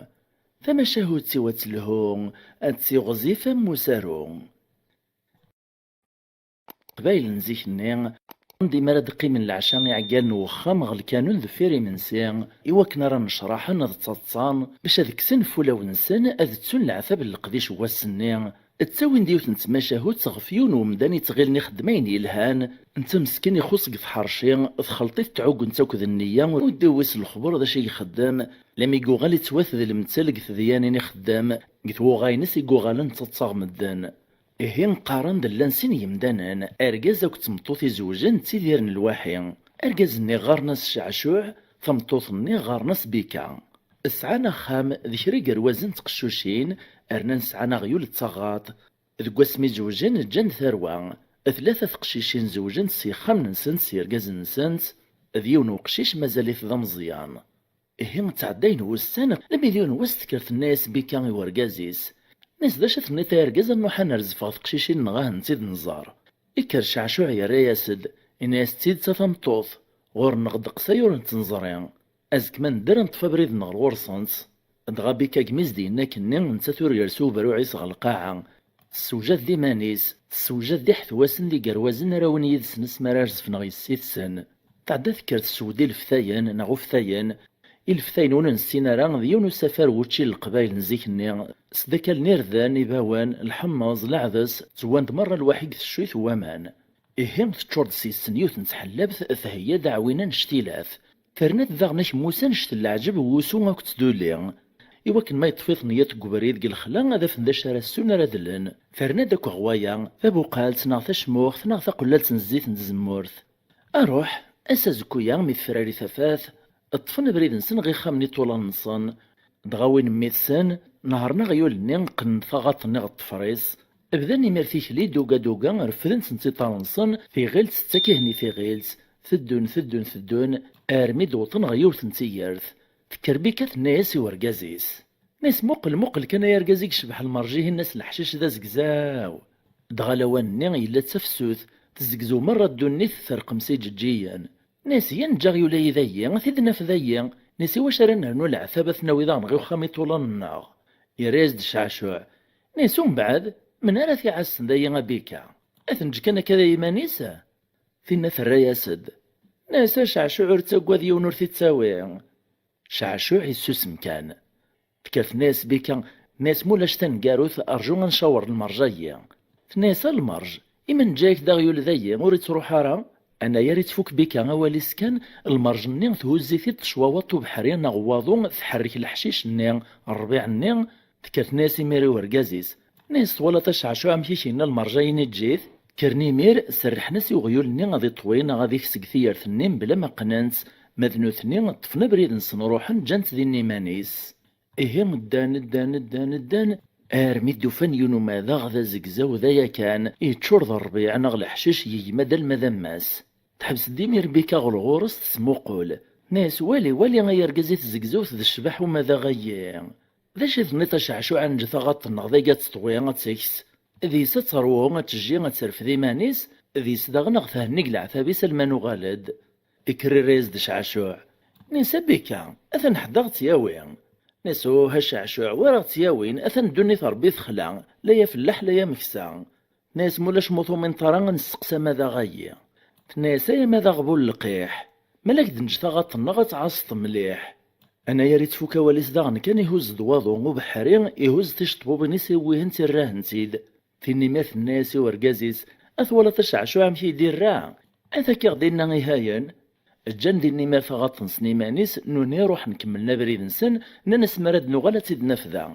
Tamacahut-iw ad telhu, ad tiɣzif am usaru. Qbayel n zik-nni, anda mi ara d-qqimen leɛca iɛeggalen n wexxam ɣer lkanun deffir imensi, i wakken ara necraḥen ad ttaḍsan, bac ad kksen f ulawen-nsen, ad ttun leɛtab n leqdic n wass-nni, ttawin-d yiwet n tmacahut ɣef yiwen n umdan yettɣilen ixeddem ayen yelhan, netta meskin ixuṣ deg tḥerci, txelṭ-it tɛuggent akked nniya, ur d-iwwis lexber d acu i ixeddem, lami yuɣal ittwat d lemtel deg tedyanin ixeddem, deg twuɣa-ines i yuɣalen ttaḍsaɣ medden. Ihi qqaren-d llan sin yemdanen, argaz akked tmeṭṭut izewjen ttidiren lwaḥi. Argaz-nni ɣɣaren-as Ceɛcuɛ, tameṭṭut-nni ɣɣaren-as Bika. Sɛan axxam d kra igerwazen n tqeccucin, rnan sɛan aɣyul d taɣaṭ. Deg wasmi zewjen ǧǧan-d tarwa. Tlata teqcicin zewjent s yexxamen-nsent s yergazen-nsent, d yiwen uqcic mazal-it d ameẓyan. Ihi ttɛeddayen wussan, lmi d yiwen wass tekker tenna-yas Bika i urgaz-is. Nnes d acu tenniḍ ay argaz ad nruḥ ad nerzef ɣef teqcicin-nneɣ ad hent-id-nẓer. Ikker Ceɛcuɛ yerra-yas-d, inna-yas d tidet a tameṭṭut, ɣur-neɣ ddeqs ay ur nettneẓri. Azekka ma nedder ad neṭṭef abrid-nneɣ ɣur-sent. Dɣa Bika gmi s-d-yenna akkenni nettat ur yersi ubruɛ-is ɣer lqaɛa. Tessewjad-d iman-is, tessewjad-d iḥetwasen d igerwazen ara win yid-sen asmi ara rzefen ɣer yessi-tsen. Tɛedda tekker tessewd ileftayen neɣ uftayen. Ileftayen ur nessin ara d yiwen usafar n wučči n leqbayel n zik-nni, sdakalen irden, ibawen, lḥemmeẓ, leɛdes, ttewwan-d merra lwaḥi deg teccuyt n waman. Ihi teččur-d s yes-sen yiwet n tḥellabt theyya-d aɛwin annect-ilat. Terna-d daɣen akemmus annect n leɛǧeb n wusu akked tduli. Iwakken ma yeṭṭef-iten yiḍ deg ubrid deg lexla ad afen d acu ara ssun ara dlen. Terna-d akk ɣer waya, tabuqalt neɣ tacmuxt neɣ taqellalt n zzit n tzemmurt. Aruḥ, ass azekku-ya mi tefrari tafat, ṭṭfen abrid-nsen ɣer ixxamen iṭulan-nsen. Dɣa win mmi-tsen, nehṛen aɣyul-nni, qqnen taɣaṭ-nni ɣer ṭṭfer-is, bdan imir tikli duga duga, refden-tent iḍarren-nsen, tiɣilt tettak ihen i tiɣilt, teddun, teddun, teddun, armi d-wwḍen ɣer yiwet n tigert. Tekker Bika tenna-yas i urgaz-is. Nna-yas muqel, muqel kan ay argaz i yecbeḥ lmerj-ihin, ass leḥcic d azegzaw. Dɣa lawan-nni yella d tafsut, tezzegzew merra ddunit, terqem s iǧeǧǧigen. Nna-yas ya neǧǧ aɣyul-ayi dayi, ad t-id-naf dayi. Nna-yas iwacu ara nernu leɛtab ad t-nawi daɣen ɣer uxxam iṭulan-nneɣ? Yerra-yas-d Ceɛcuɛ. Nna-yas umbeɛd, menhu ara t-iɛassen dayi a Bika? Ad t-neǧǧ kan akka d iman-is? Tinna terra-yas-d. Nna-yas a Ceɛcuɛ ur ttaggad yiwen ur t-ittawi. Ceɛcuɛ yessusem kan. Tekker tenna-yas Bika, tenna-yas ma ulac taneggarut, rǧu ad ncawer lmerj-ayi. Tenna-yas a lmerj, imi neǧǧa-yak-d aɣyul dayi ur ittruḥ ara? Anayer i tfuk Bika awal-is kan, lmerj-nni thuzz-it-id tecwawaḍt ubeḥri neɣ waḍu, tḥerrek leḥcic-nni, rrbiɛ-nni, tekker tenna-yas imir i urgaz-is. Tenna-yas twalaḍ a Ceɛcuɛ amek i k-yenna lmerj-ayi-nni eǧǧ-it? Kkren imir, serrḥen-as i uɣyul-nni ad iṭwi neɣ ad iks deg tiyert-nni mebla ma qqnen-tt, ma d nutni ṭṭfen abrid-nsen ruḥen ǧǧan-t din iman-is. Ihi ddan, ddan, ddan, ddan, armi d-ufan yiwen umadaɣ d azegzaw d aya kan, yeččur d rrbiɛ neɣ leḥcic yegma-d alma d ammas. Teḥbes-d imir Bika ɣer ɣur-s tesmuqul. Tenna-yas wali, wali ay argaz i tzegzewt d ccbaḥ umadaɣ-ayi. D acu i tenniḍ a Ceɛcuɛ ad neǧǧ taɣaṭ-nneɣ dagi ad teṭwi, ad teks? Deg-s ad terwu, ad tejji, ad terfed iman-is, deg-s daɣen ad ɣ-thenni deg leɛtab-is alma nuɣal-d. Ikker irra-yas-d Ceɛcuɛ. Nna-yas a Bika, atan ḥedd a ɣ-tt-yawi. Nna-yas uh a Ceɛcuɛ, wi ara ɣ-tt-yawin, atan ddunit Ṛebbi texla, la afellaḥ la ameksa. Nna-yas ma ulac ma ur tumineḍ ara ad nesteqsi amadaɣ-ayi. Tenna-yas ay amadaɣ bu lqaḥ, ma la k-d-neǧǧ taɣaṭ-nneɣ ad tɛasseḍ mliḥ. Anayer i tfuk awal-is daɣen kan ihuzz-d waḍu ubeḥri, ihuzz ticeṭbubin-is iwwi-hent irra-hent-id. Tin imir tenna-yas i urgaz-is, a twalaḍ a Ceɛcuɛ amek i yi-d-irra? Ata kkiɣ dinna ihayen. Ǧǧan din imir taɣaṭ-nsen iman-is, nuni ruḥen kemmlen abrid-nsen, nnan-as mi ara d-nuɣal ad tt-id-naf da.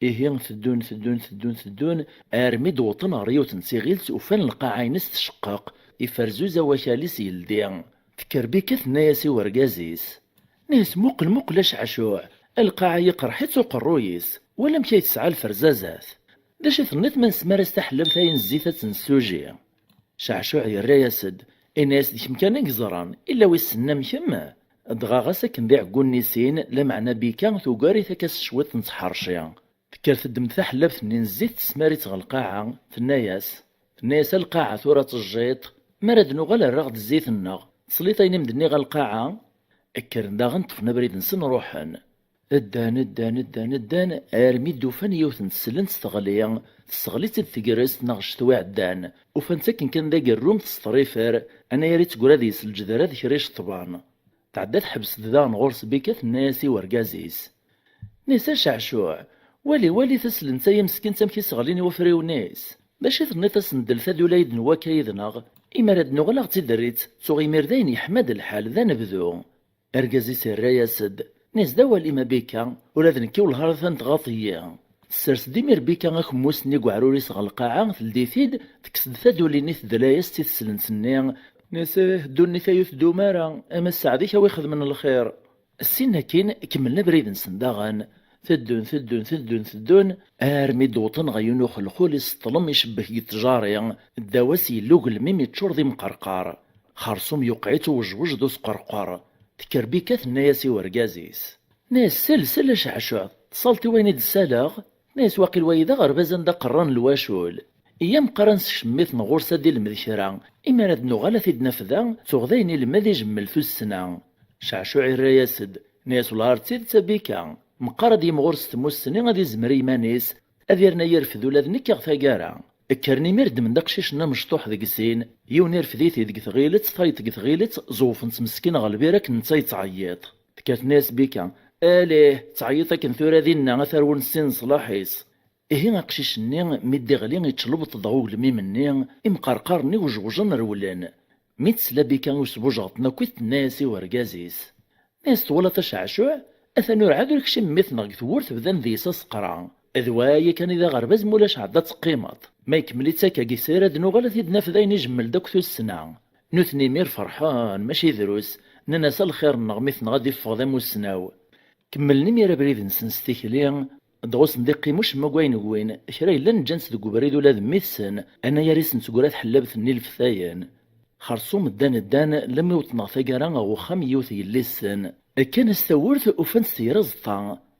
Ihi teddun, teddun, teddun, teddun, armi d-wwḍen ɣer yiwet n tiɣilt ufan lqaɛa-ines tceqqeq, iferzuz awakal-is yeldi. Tekker Bika tenna-yas i urgaz-is. Nna-yas muqel, muqel a Ceɛcuɛ, lqaɛa yeqreḥ-itt uqerruy-is. Wala amek ay tesɛa lferzazat. D acu i tenniḍ ma nesmar-as taḥellabt-ayi n zzit ad tt-nessuji? Ceɛcuɛ yerra-yas-d, yenna-yas d kemm kan i yeẓran, illa wissen amek kemm? Dɣa ɣas akken d iɛeggunen i sin, lameɛna Bika tugar-it akka s cwiṭ n tḥerci. Tekker teddem-d taḥellabt-nni n zzit tesmar-itt ɣer lqaɛa, tenna-yas, tenna-yas a lqaɛa tura tejjiḍ, mi ara d-nuɣal err-aɣ-d zzit-nneɣ, tesliḍ ayen i m-d-nniɣ a lqaɛa? Kkren daɣen ṭṭfen abrid-nsen ruḥen. Ddan, ddan, ddan, ddan, armi d-ufan yiwet n teslent teɣli, tesseɣli-tt-id tegrest neɣ ccetwa iɛeddan. Ufan-tt akken kan d agerrum tesṭrifer, anayer i teggra deg-s lǧedra d kra iceṭṭban. Tɛedda teḥbes-d daɣen ɣur-s Bika tenna-yas i urgaz-is. Nisa Ceɛcuɛ, wali, wali taslent-a-yi meskint amek i sseɣlin i wafriwen-is. D acu i tenniḍ aseddel tadula-yi-d n wakka yid-neɣ? Imi ara d-nuɣal ad ɣ-tt-id-territ, ttuɣ imir dayen yeḥma-d lḥal, d anebdu. Argaz-is irra-yas-d, nni-as d awal-im a Bika, ula d nekki wellah ara tantɣaḍ-iyi. Tessers-d imir Bika akemmus-nni deg uɛrur-is ɣer lqaɛa, teldi-t-id, tekkes-d taduli-nni tedla-yas-tt i teslent-nni, nni-as ih, ddunit-a ur tdum ara, ama sseɛd-ik a wi xedmen lxir. Ssin akkin, kemmlen abrid-nsen daɣen. Teddun, teddun, teddun, teddun, armi d-wwḍen ɣer yiwen uxelxul iseṭṭlen icebbek deg ttjari, ddaw-as yella ugelmim yeččur d imqerqar. Xersum yuqeɛ-itt uwejwej d usqerqer. Tekker Bika tenna-yas i urgaz-is. Tenna-yas sel, sel a Ceɛcuɛ, tṣalt i wayen i d-ssaleɣ? Tenna-yas waqil wayi d aɣerbaz anda qerran lwacul. Iyya meqqar ad nsekcem mmi-tneɣ ɣur-s ad ilmed kra, imi ara d-nuɣal ad t-id-naf da, tuɣ d ayen ilmed ijemmel tussna. Ceɛcuɛ irra-yas-d, nni-as wellah ar d tidet a Bika, meqqar ad yimɣur s tmussni ad izmer i yiman-is, ad irna yirfed ula d nekk ɣer taggara. Kkren imir ddmen-d aqcic-nni amecṭuḥ deg sin, yiwen irfed-it deg tɣilet, tayeḍ deg tɣilet, ẓewfen-t meskin ɣer lbir akken netta yettɛeyyiḍ. Tekker tenna-yas Bika, alih, ttɛeyyiḍ akken tura dinna a tarwel sin leṣlaḥ-is. Ihi aqcic-nni mi d-iɣli iččelbeṭ-d ɣer ugelmim-nni, imqerqaren-nni wejwjen rewlen. Mi tesla Bika i usbujaɣeṭ n akkit tenna-yas i urgaz-is. Nni-as twalaḍ a Ceɛcuɛ, atan urɛad ur kcim mmi-tneɣ deg tewwurt bdan deg-s aseqra. D wa yakan i d aɣerbaz ma ulac ɛedda ad teqqimeḍ. Ma ikemmel-itt akka deg sir ad nuɣal ad t-id-naf d ayen ijemmel-d akk tussna. Nutni imir ferḥen, mačči drus, nnan-as a lxir-nneɣ mmi-tneɣ ad iffeɣ d amussnaw. Kemmlen imir abrid-nsen s tikli, dɣa ur sen-d-iqqim ucemma n wayen gwin, kra yellan ǧǧan-tt deg ubrid ula d mmi-tsen, anayer i sen-teggra tḥellabt-nni leftayen. Xersum ddan ddan, lammi wwḍen ɣer taggara ɣer uxxam n yiwet n yelli-tsen. Kkan-as tawwurt, ufan-tt tger aẓeṭṭa,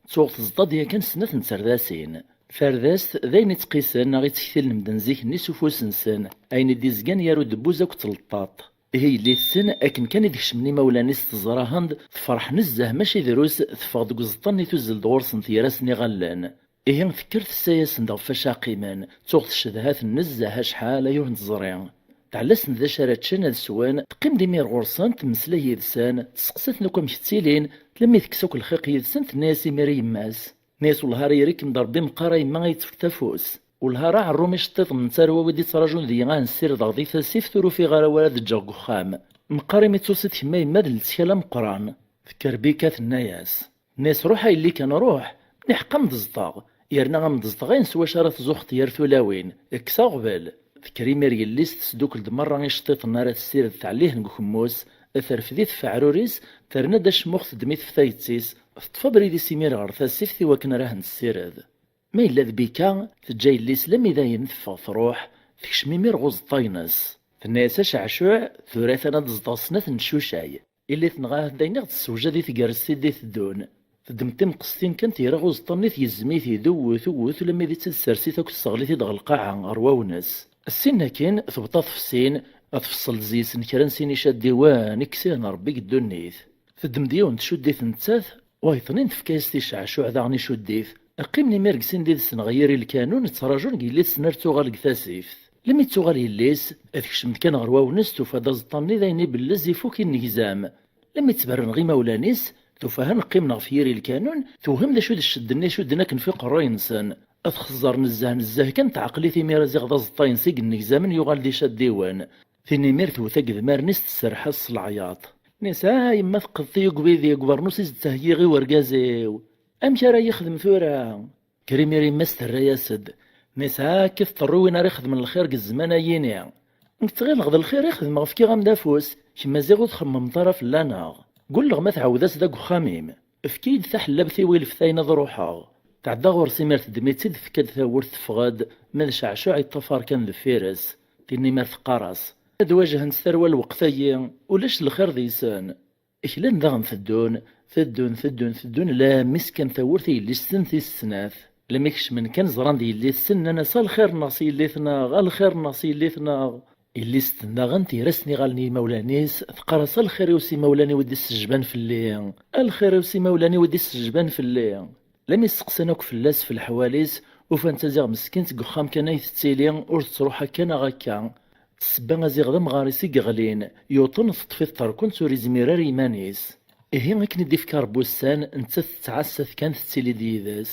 tuɣ teẓḍa-d yakan snat n terdasin. Tardast d ayen ittqisen neɣ ittektilen medden zik-nni s ufus-nsen, ayen i d-izgan gar udebbuz akked tleṭṭaṭ. Ihi yelli-tsen, akken kan i d-kecmen imawlan-is teẓra-hen-d, tefreḥ nezzeh mačči drus, teffeɣ deg uẓeṭṭa-nni tuzzel-d ɣur-sen tger-asen iɣallen. Ihi tekker tessa-yasen-d ɣef wacu ara qqimen, tuɣ tcedha-ten nezzeh acḥal ay ur ten-teẓri. Tɛella-sen-d d acu ara ččen ad swen, teqqim-d imir ɣur-sen, temmeslay yid-sen, testeqsa-ten akk amek ttilin, lammi tekkes akk lxiq yid-sen, tenna-yas imir i yemma-s. Nni-as wellah ara yerr-ikem-d Rebbi meqqar a yemma ad yi-tefkeḍ afus. Wellah ara ɛerrum iceṭṭiḍen n tarwa wid ittraǧun deg-i ad nessirdeɣ di tasift ur ufiɣ ara wara ad ǧǧeɣ deg uxxam. Meqqar imi d tusiḍ kemm a yemma d lettkal ameqqran. Tekker Bika tenna-yas. Nni-as ruḥ a yelli kan ruḥ, niḥeq a m-d-zḍeɣ. Yerna a m-d-zḍeɣ ayen s wacu ara tzuxxeḍ yir tulawin. Kkes aɣbel. Tekker imir yelli-s tesdukkel-d merra iceṭṭiḍen ara tessired tɛellihen deg ukemmus, terfed-it ɣef uɛrur-is, terna-d acemmux teddem-it ɣef tayet-is, teṭṭef abrid-is imir ɣer tasift i wakken ara hen-tessired. Ma yella d Bika, teǧǧa yelli-s lammi dayen teffeɣ truḥ, tekcem imir ɣer uẓeṭṭa-ines. Tenna-yas a Ceɛcuɛ, tura atan ad d-zḍeɣ snat n tcucay. Illi tenɣa ahat d ayen i ɣ-d-tessewjad i tgerrest i d-iteddun. Teddem timqestin kan tger ɣer uẓeṭṭa-nni tgezzem-it-id uwwet uwwet lammi d i tt-id-tessers-it akk tesseɣli-t-id ɣer lqaɛa ɣer wawnes. Ssin akkin tebṭa tefsin, tfeṣṣel-d zi-sen kra n sin icaddiwen i yessihren Rebbi deg ddunit. Teddem-d yiwen tcuddit nettat, wayeḍnin tefka-yas-t i Ceɛcuɛ daɣen icudd-it. Qqimen imir deg sin d-idsen ɣer yiri lkanun, ttraǧun deg yelli-tsen ar tuɣal deg tasift. Lammi d-tuɣal yelli-s, tekcem-d kan ɣer wawnes, tufa-d aẓeṭṭa-nni d ayen ibellez ifuk inegzam. Lammi ttberren ɣer imawlan-is, tufa-hen qqimen ɣef yiri lkanun, tewhem d acu d ccedd-nni icudden akken f iqerruy-nsen. Txezzer nezzeh nezzeh kan teɛqel-it imir ziɣ d aẓeṭṭa-ines i yennegzamen yuɣal d icaddiwen. Tin imir tewwet agedmar-nni-s tserreḥ-as s leɛyaḍ. Nni-as, ah, yemma teqqeḍ-iyi deg ubidi, deg ubernus i s-d-ttheggiɣ i urgaz-iw. Amek ara yexdem tura? Kker imir yemma-s terra-yas-d. Nni-as, ah, akka i teṭṭerruwin ara ixedmen lxir deg zzman-ayini. Nekk ttɣileɣ d lxir i xedmeɣ, fkiɣ-am-d afus, kemm ziɣ ur txemmemeḍ ara fell-aneɣ. Gulleɣ ma tɛawed-as-d deg uxxam-im. Efk-iyi-d taḥellabt-iw i leftayen ad ruḥeɣ. Tɛedda ɣur-s imir teddem-itt-id, tefka-d tawwurt, teffeɣ-d, ma d Ceɛcuɛ yeṭṭafar kan deffir-s. Tinna imir teqqar-as: "Ad wajhent tarwa lweqt-agi, ulac lxir deg-sen." Klan daɣen teddun, teddun, teddun, teddun, lammi s kan tawwurt i yelli-tsen tis snat. Lammi kecmen kan ẓran-d yelli-tsen, nnan-as: "A lxir-nneɣ s yelli-tneɣ, a lxir-nneɣ s yelli-tneɣ." Yelli-tsen daɣen tger-asen iɣallen i yimawlan-is, teqqar-as: "A lxir-iw s imawlan-iw i d-issejban fell-i, a lxir-iw s imawlan-iw i d-issejban fell-i." Lammi steqsan akk fell-as f leḥwal-is, ufan-tt aziɣ meskint deg uxxam kan ay tettili, ur tettruḥ akka neɣ akka. Ssebba aziɣ d amɣar-is i yeɣlin, yuṭen, teṭṭef-it terkunt, ur izmir ara i yiman-is. Ihi akken i d-ifka Rebbi ussan, nettat tettɛassa-t kan, tettili-d yid-s.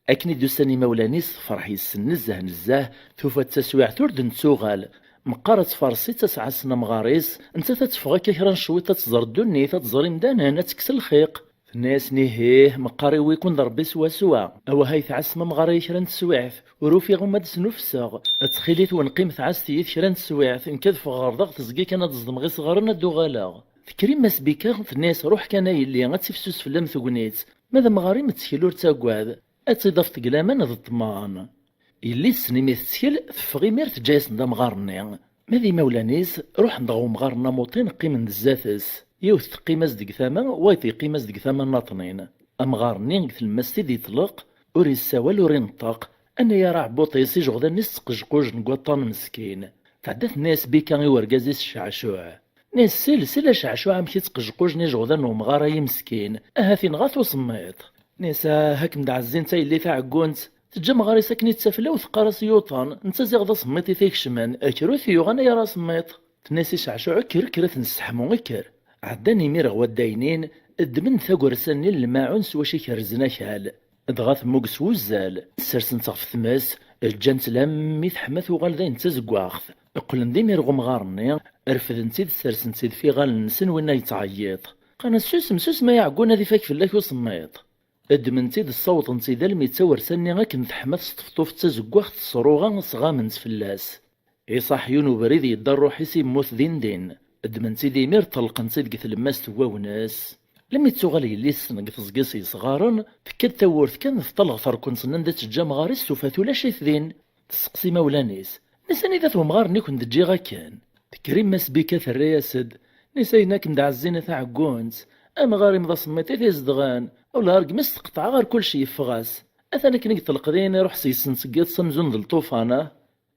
Akken i d-usan imawlan-is, tefreḥ yes-sen nezzeh nezzeh, tufa-d taswiɛt ur d-nettuɣal. Meqqar ad tfares-itt, ad s-ɛassen amɣar-is, nettat ad teffeɣ akka kra n cwiṭ, ad tẓer ddunit, ad tẓer imdanen, ad tekkes lxiq. Tenna-yasen: "Ihih, meqqar iwwi-ken-d Rebbi swaswa. Awah ay tɛassem amɣar-ayi kra n teswiɛt, ur ufiɣ uma d-snuffseɣ. Ttxil-wen qqimet ɛasset-iyi-t kra n teswiɛt, nekk ad ffɣeɣ ɣer daɣ teẓgi kan ad ẓedmeɣ isɣaren ad d-uɣaleɣ." Tekker yemma-s Bika, tenna-yas: "Ruḥ kan a yelli, ad tifsus fell-am tegnit. Ma d amɣar-im ttkel ur ttagad, ad tt-id-tafeḍ deg laman d ṭṭman." Yelli-tsen imi tettkel, teffeɣ imir teǧǧa-yasen-d amɣar-nni. Ma d imawlan-is, ruḥen-d ɣer umɣar-nni amuṭin, qqimen-d zdat-s. Yiwet teqqim-as deg tama, wayeḍ yeqqim-as deg tama nnaṭnin. Amɣar-nni deg tlemmast i d-yeṭleq, ur yessawal ur ineṭṭeq. Anagar aɛebbuṭ-is, ijeɣdan-is ttqejqujen deg waṭṭan meskin. Tɛedda tenna-yas Bika i urgaz-is Ceɛcuɛ. Tenna-yas: "Sil, sil a Ceɛcuɛ amek i ttqejqujen ijeɣdan n umɣar-ayi meskin, ahat inɣa-t usemmiḍ." Tenna-yas: "Ah, ad kem-d-ɛezzint a yelli taɛeggunt, teǧǧa amɣar-is akken i d tafla-w, teqqar-as yuṭen, netta ziɣ d asemmiḍ i t-ikecmen, kker ur t-yuɣ anagar asemmiḍ." Tenna-yas i Ceɛcuɛ: "Kker, kker ad t-nesseḥmu, kker." Ɛeddan imir ɣer waddaynin, ddmen tagersa-nni n lmaɛun s wacu i kerrzen akal. Dɣa temmug s wuzzal, ssersen-tt ɣef tmes, ǧǧan-tt lammi teḥma tuɣal d ayen d tazeggaɣt. Qqlen-d imir ɣer umɣar-nni, refden-tt-id, ssersen-tt-id f iɣallen-nsen, winna yettɛeyyiḍ. Qqaren-as: "Susem, susem ay aɛeggun, ad ifak fell-ak usemmiḍ." Ddmen-tt-id, ssawḍen-tt-id almi d tawersa-nni akken teḥma tesṭefṭuf d tazeggaɣt, tesruɣa, sɣamen-tt fell-as. Iṣaḥ yiwen ubrid, yedda rruḥ-is, yemmut din din. Ddmen-tt-id imir, ṭelqen-tt-id deg tlemmast n wawnes. Lammi d-tuɣal yelli-tsen deg teẓgi s yesɣaren, tekka-d tawwurt kan, tṭal ɣer terkunt-nni anda teǧǧa amɣar-is, tufa-t ulac-it din. Tesseqsi imawlan-is: "Nnan-as anida-t wemɣar-nni i ken-d-ǧǧiɣ akken?" Tekker yemma-s Bika terra-yas-d, nnan-as: "Ayen akken d-ɛezzin a taɛeggunt, amɣar-im d asemmiḍ i t-izedɣen, ula rregm-is teqṭeɛ ɣer kullec yeffeɣ-as. Atan akken i yeṭleq din, iruḥ s yes-sen seg yiḍes amzun d lṭufan."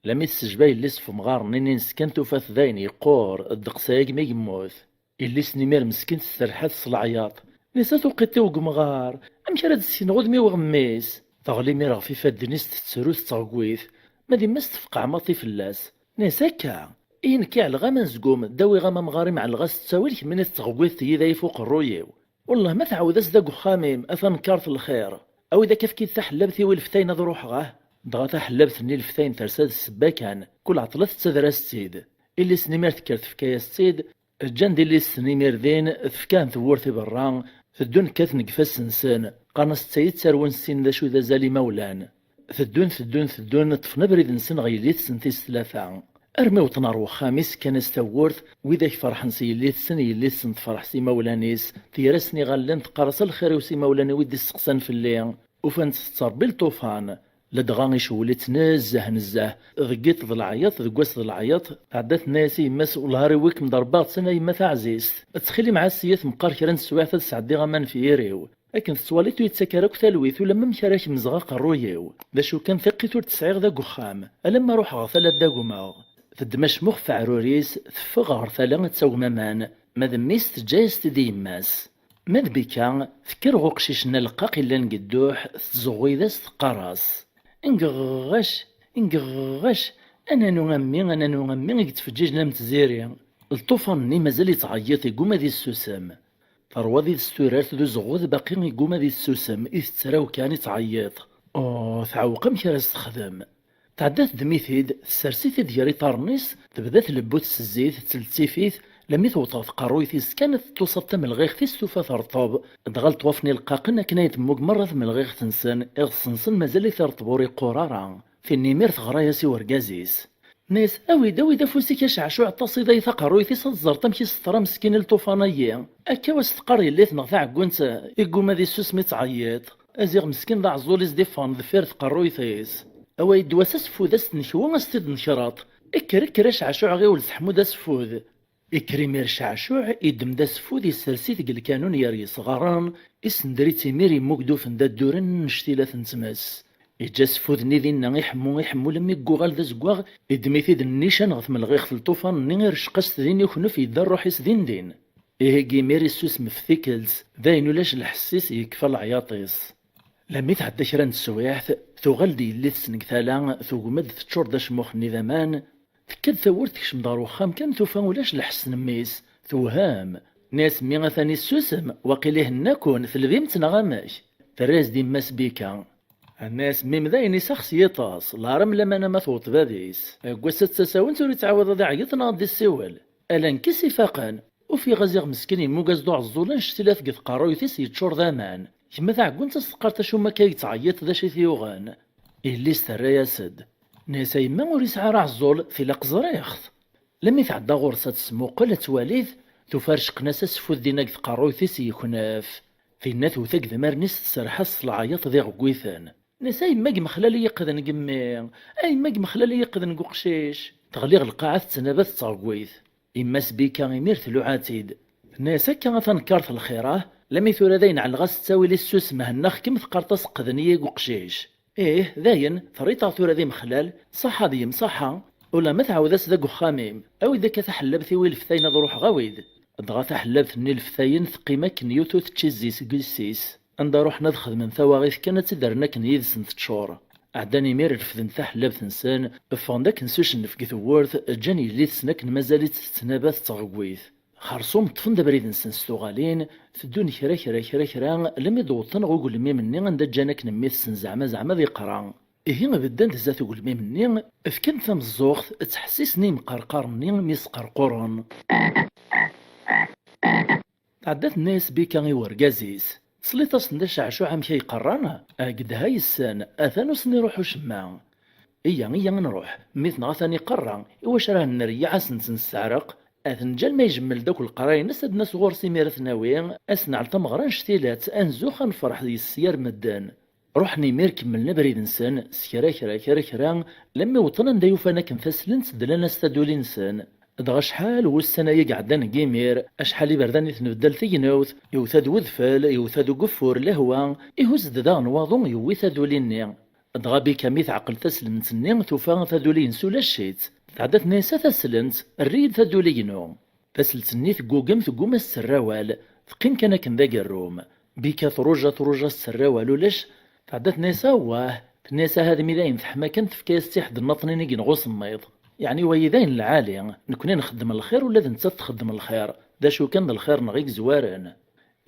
Lammi tessejba yelli-s f umɣar-nni-ines kan, tufa-t d ayen yeqqur, ddeqs-agi mi yemmut. Yelli-s n imir meskint tserreḥ-as s leɛyaḍ. Nnan-as: "A tuqiṭ-iw deg umɣar, amek ara d-ssekneɣ udem-iw ɣer mmi-s?" Teɣli imir ɣef ifadden-is, tettru, tettɣegwit. Ma d yemma-s tefqeɛ maḍi fell-as. Nnan-as: "Akka, ihi nekk i ɛelleɣ-am anezgum, d-awiɣ-am amɣar-im, ɛelleɣ-as s ttawil, kemmini tettɣegwiteḍ-iyi-d ayef uqerruy-iw. Wellah ma tɛawed-as-d deg uxxam-im, a tanekkart n lxir. Awi-d akka, efk-iyi-d taḥellabt-iw i leftayen ad ruḥeɣ, ah." Dɣa taḥellabt-nni i leftayen tersa d ssebba kan, kul ɛeṭṭla tettader-as-tt-id. Illi-s n imir tekker tefka-yas-tt-id, ǧǧan-d illi-s n imir din, tefka-hen tewwurt i berra, teddun kkaten deg ifassen-nsen, qqaren-as d tayi ttarwen sin d acu d azal imawlan. Teddun, teddun, teddun, ṭṭfen abrid-nsen ɣer yelli-tsen tis tlata. Armi wwḍen ɣer wexxam-is, kkan-as tawwurt, widak ferḥen s yelli-tsen, yelli-tsen tefreḥ s imawlan-is, tger-asen iɣallen, teqqar-as: "A lxir-iw s imawlan-iw i d-isteqsan fell-i." Ufan-tt tettṛebbi lṭufan. Ladɣa icewwel-itt nezzeh nezzeh, deg yiḍ d leɛyaḍ, deg wass d leɛyaḍ, tɛedda tenna-yas i yemma-s: "Wellah ar iwwi-kem-d Ṛebbi, atan a yemma taɛzizt. Ttxil-m ɛass-iyi ad meqqar kra n teswiɛt ad sɛeddiɣ aman f yiri-w. Akken tettwaliḍ ur yettak ara akk talwit, ula ma amek ara kemzeɣ aqerruy-iw. D acu kan, tiqqit ur tt-sɛiɣ d agexxam, alamma ruḥeɣ ɣer tala ad d-agmeɣ." Teddem acmux f aɛrur-is, teffeɣ ɣer tala ad tagem aman, ma d mmi-s teǧǧa-yas-t-id i yemma-s. Ma d Bika, tekker ɣer uqcic-nni aleqqaq yellan deg dduḥ, tettzeɣɣuy-as, teqqar-as: "Ngeɣɣac, ngeɣɣac, ananu a mmi, ananu a mmi i yettfeǧǧiǧen am tziri." Lṭufan-nni mazal yettɛeyyiḍ, yegguma ad yessusem. Terwa did-s turart d uzeɣɣud, baqi yegguma ad yessusem, itett raw kan, ittɛeyyiḍ. Oh, teɛweq amek ara s-texdem. Tɛedda teddem-it-id, tessers-it-id gar iṭarren-is, tebda tlebbut s zzit, tettlettif-it, lammi tewweḍ ɣer tqerruyt-is kan, tettusaḍ tamelɣiɣt-is, tufa terṭeb, dɣa leṭwaf-nni leqqaqen akken ay temmug merra tmelɣiɣt-nsen, iɣes-nsen mazal-it ireṭṭeb ur iqqur ara. Tin imir teɣra-yas i urgaz-is. Tenna-yas: "Awi-d, awi-d afus-ik a Ceɛcuɛ, ṭṭasiḍ-iyi taqerruyt-is ad teẓreḍ amek i s-teḍra meskin i lṭufan-agi. Akka wa s-teqqar yelli-tneɣ taɛeggunt, yegguma ad yessusem, ittɛeyyiḍ." Aziɣ meskin d aɛeẓẓul i s-d-iffɣen deffir tqerruyt-is. Away ddwa-s aseffud a s-t-nekwu a s-t-id-nekreḍ. Kker, kker a Ceɛcuɛ ɣiwel seḥmu-d aseffud. Ikker imir Ceɛcuɛ, iddem-d aseffud, issers-it deg lkanun yer yesɣaren, isender-itt imir immug-d ufend adduren n cctilat n tmes. Iǧǧa aseffud-nni dinna iḥemmu, iḥemmu, lemmi yegguɣal d azeggaɣ, iddem-it-id nnican ɣef tmelɣiɣt n lṭufan-nni, irceq-as-t din, iknef, yedda rruḥ-is din din. Ihi imir issusem f tikkelt, dayen ulac lḥess-is, yekfa leɛyaṭ-is. Lammi tɛedda kra n teswiɛt, tuɣal-d yelli-tsen deg tala, tugem-d teččur-d acmux-nni d aman, tekka-d tawwurt tekcem-d ɣer uxxam kan tufa ulac lḥess n mmi-s, tewhem. Tenna-yas mmi atan issusem, waqil ihenna-ken, telbim-tt neɣ amek? Terra-yas-d yemma-s Bika. Tenna-yas mmi-m dayen isaxs yiṭas, leɛram lamana ma tewweḍ bab-is. Deg wass-a d tasawent ur ittɛawad ad iɛeyyeḍ neɣ ad d-issiwel. Ala nekk i s-ifaqen. Ufiɣ aziɣ meskin yemmug-as-d uɛeẓẓul annect-ilat deg tqerruyt-is yeččur d aman. Kemm a taɛeggunt a s-teqqart acu makka i yettɛeyyiṭ d acu i t-yuɣen. Yelli-s terra-yas-d. Tenna-yas a yemma ur yesɛi ara aɛeẓẓul, tilaq ẓriɣ-t. Lammi tɛedda ɣur-s ad tesmuqel ad twali-t, tufa rceqqen-as aseffud dinna deg tqerruyt-is yeknef. Tinna tewwet agdemar-nni-s tserreḥ-as s leɛyaṭ d iɣeggiten. Tenna-yas a yemma deg mexlal i yiqden deg mmi, a yemma deg mexlal i yiqden deg uqcic. Teɣli ɣer lqaɛa tettnaba tettɣeggwit. Yemma-s Bika imir tluɛa-tt-id. Tenna-yas akka a tanekkart lxir ah, lammi tura dayen ɛelleɣ-as ttawil issusem hennaɣ-kem teqqart-as qqden-iyi deg uqcic. Ih, dayen, terriḍ-aɣ tura d imexlal, ṣaḥa deg-m ṣaḥa. Ulamma tɛawed-as deg uxxam-im, awi-d akka taḥellabt-iw i leftayen ad ruḥeɣ awi-d. Dɣa taḥellabt-nni leftayen teqqim akken yiwet ur tečči zzi seg yessi-s. Anda ruḥen ad xedmen tawaɣit kan ad tt-id-rren akken yid-sen teččur. Ɛeddan imir refden taḥellabt-nsen, ffɣen-d akken s ucennef deg tewwurt, ǧǧan yelli-tsen akken mazal-itt tettnaba tettɣeggwit. Xersum ṭṭfen-d abrid-nsen s tuɣalin, teddun kra kra kra kra, lammi d-wwḍen ɣer ugelmim-nni anda ǧǧan akken mmi-tsen zeɛma zeɛma ad iqra. Ihi bedden-d zdat ugelmim-nni, fkan tameẓẓuɣt, ttḥessisen i yimqerqaren-nni mi sqerquren. Tɛedda tenna-yas Bika i urgaz-is, tesliḍ-asen-d a Ceɛcuɛ amek ay qqaren? Agdeh ay ssen, atan ur sen-iruḥ ucemma. Iyya, iyya ad nruḥ, mmi-tneɣ atan iqerra, iwacu ara nereyyeɛ ad sen-tt-nesseɛreq? Ad t-neǧǧ alma ijemmel-d akk leqraya-ines, ad d-nas ɣur-s imir ad t-nawi, ad s-nɛel tameɣra n cctilat, ad nzux, ad nefreḥ yes-s yir medden. Ruḥen imir kemmlen abrid-nsen, s kra kra kra kra, lammi wwḍen anda i ufan akken taslent dlan-as taduli-nsen. Dɣa acḥal wussan ay iɛeddan deg imir, acḥal iberdan i tenbeddal tegnewt, iwta-d wedfel, iwta-d ugeffur, lehwa, ihuzz-d daɣen waḍu, yewwi taduli-nni. Dɣa Bika mi teɛqel taslemt-nni, tufa taduli-ines ulac-itt. Tɛedda tenna-yas a taslent, err-iyi-d taduli-inu. Taselt-nni teggugem, tegguma ad s-terr awal, teqqim kan akken d agerrum. Bika truja, truja, s-terr awal ulac. Tɛedda tenna-yas awah, tenna-yas aha d mi dayen teḥma kan tefka-yas-tt i ḥedd nnaṭnin i yenɣa usemmiḍ. Yeɛni wayi dayen lɛali, nekni nxeddem lxir ula d nettat txeddem lxir, d acu kan d lxir-nneɣ i yezwaren.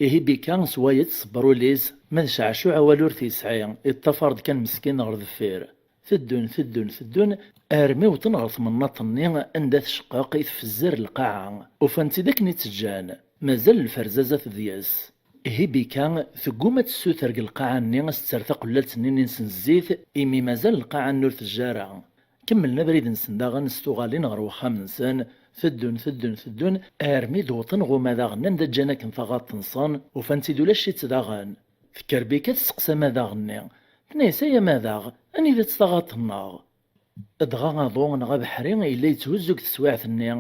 Ihi Bika s wayi tṣebber ul-is, ma d Ceɛcuɛ awal ur t-yesɛi, iṭṭafar-d kan meskin ɣer deffir. Teddun, teddun, teddun, armi wwḍen ɣer temnaḍt-nni anda tecqeq i tfezzer lqaɛa. Ufan-tt-id akken i tt-ǧǧan, mazal lferzaza deg-s. Ihi Bika tegguma ad tessuter deg lqaɛa-nni ad s-terr taqellalt-nni-nsen zzit, imi mazal lqaɛa-nni ur tejji ara. Kemmlen abrid-nsen daɣen s tuɣalin ɣer wexxam-nsen, teddun, teddun, teddun, armi d-wwḍen ɣer umadaɣ-nni anda ǧǧan akken taɣaṭ-nsen, ufan-tt-id ulac-itt daɣen. Tekker Bika testeqsa amadaɣ-nni, tenna-yas ay amadaɣ, anida-tt taɣaṭ-nneɣ? Dɣa aḍu neɣ abeḥri yella yetthuzzu deg teswiɛt-nni,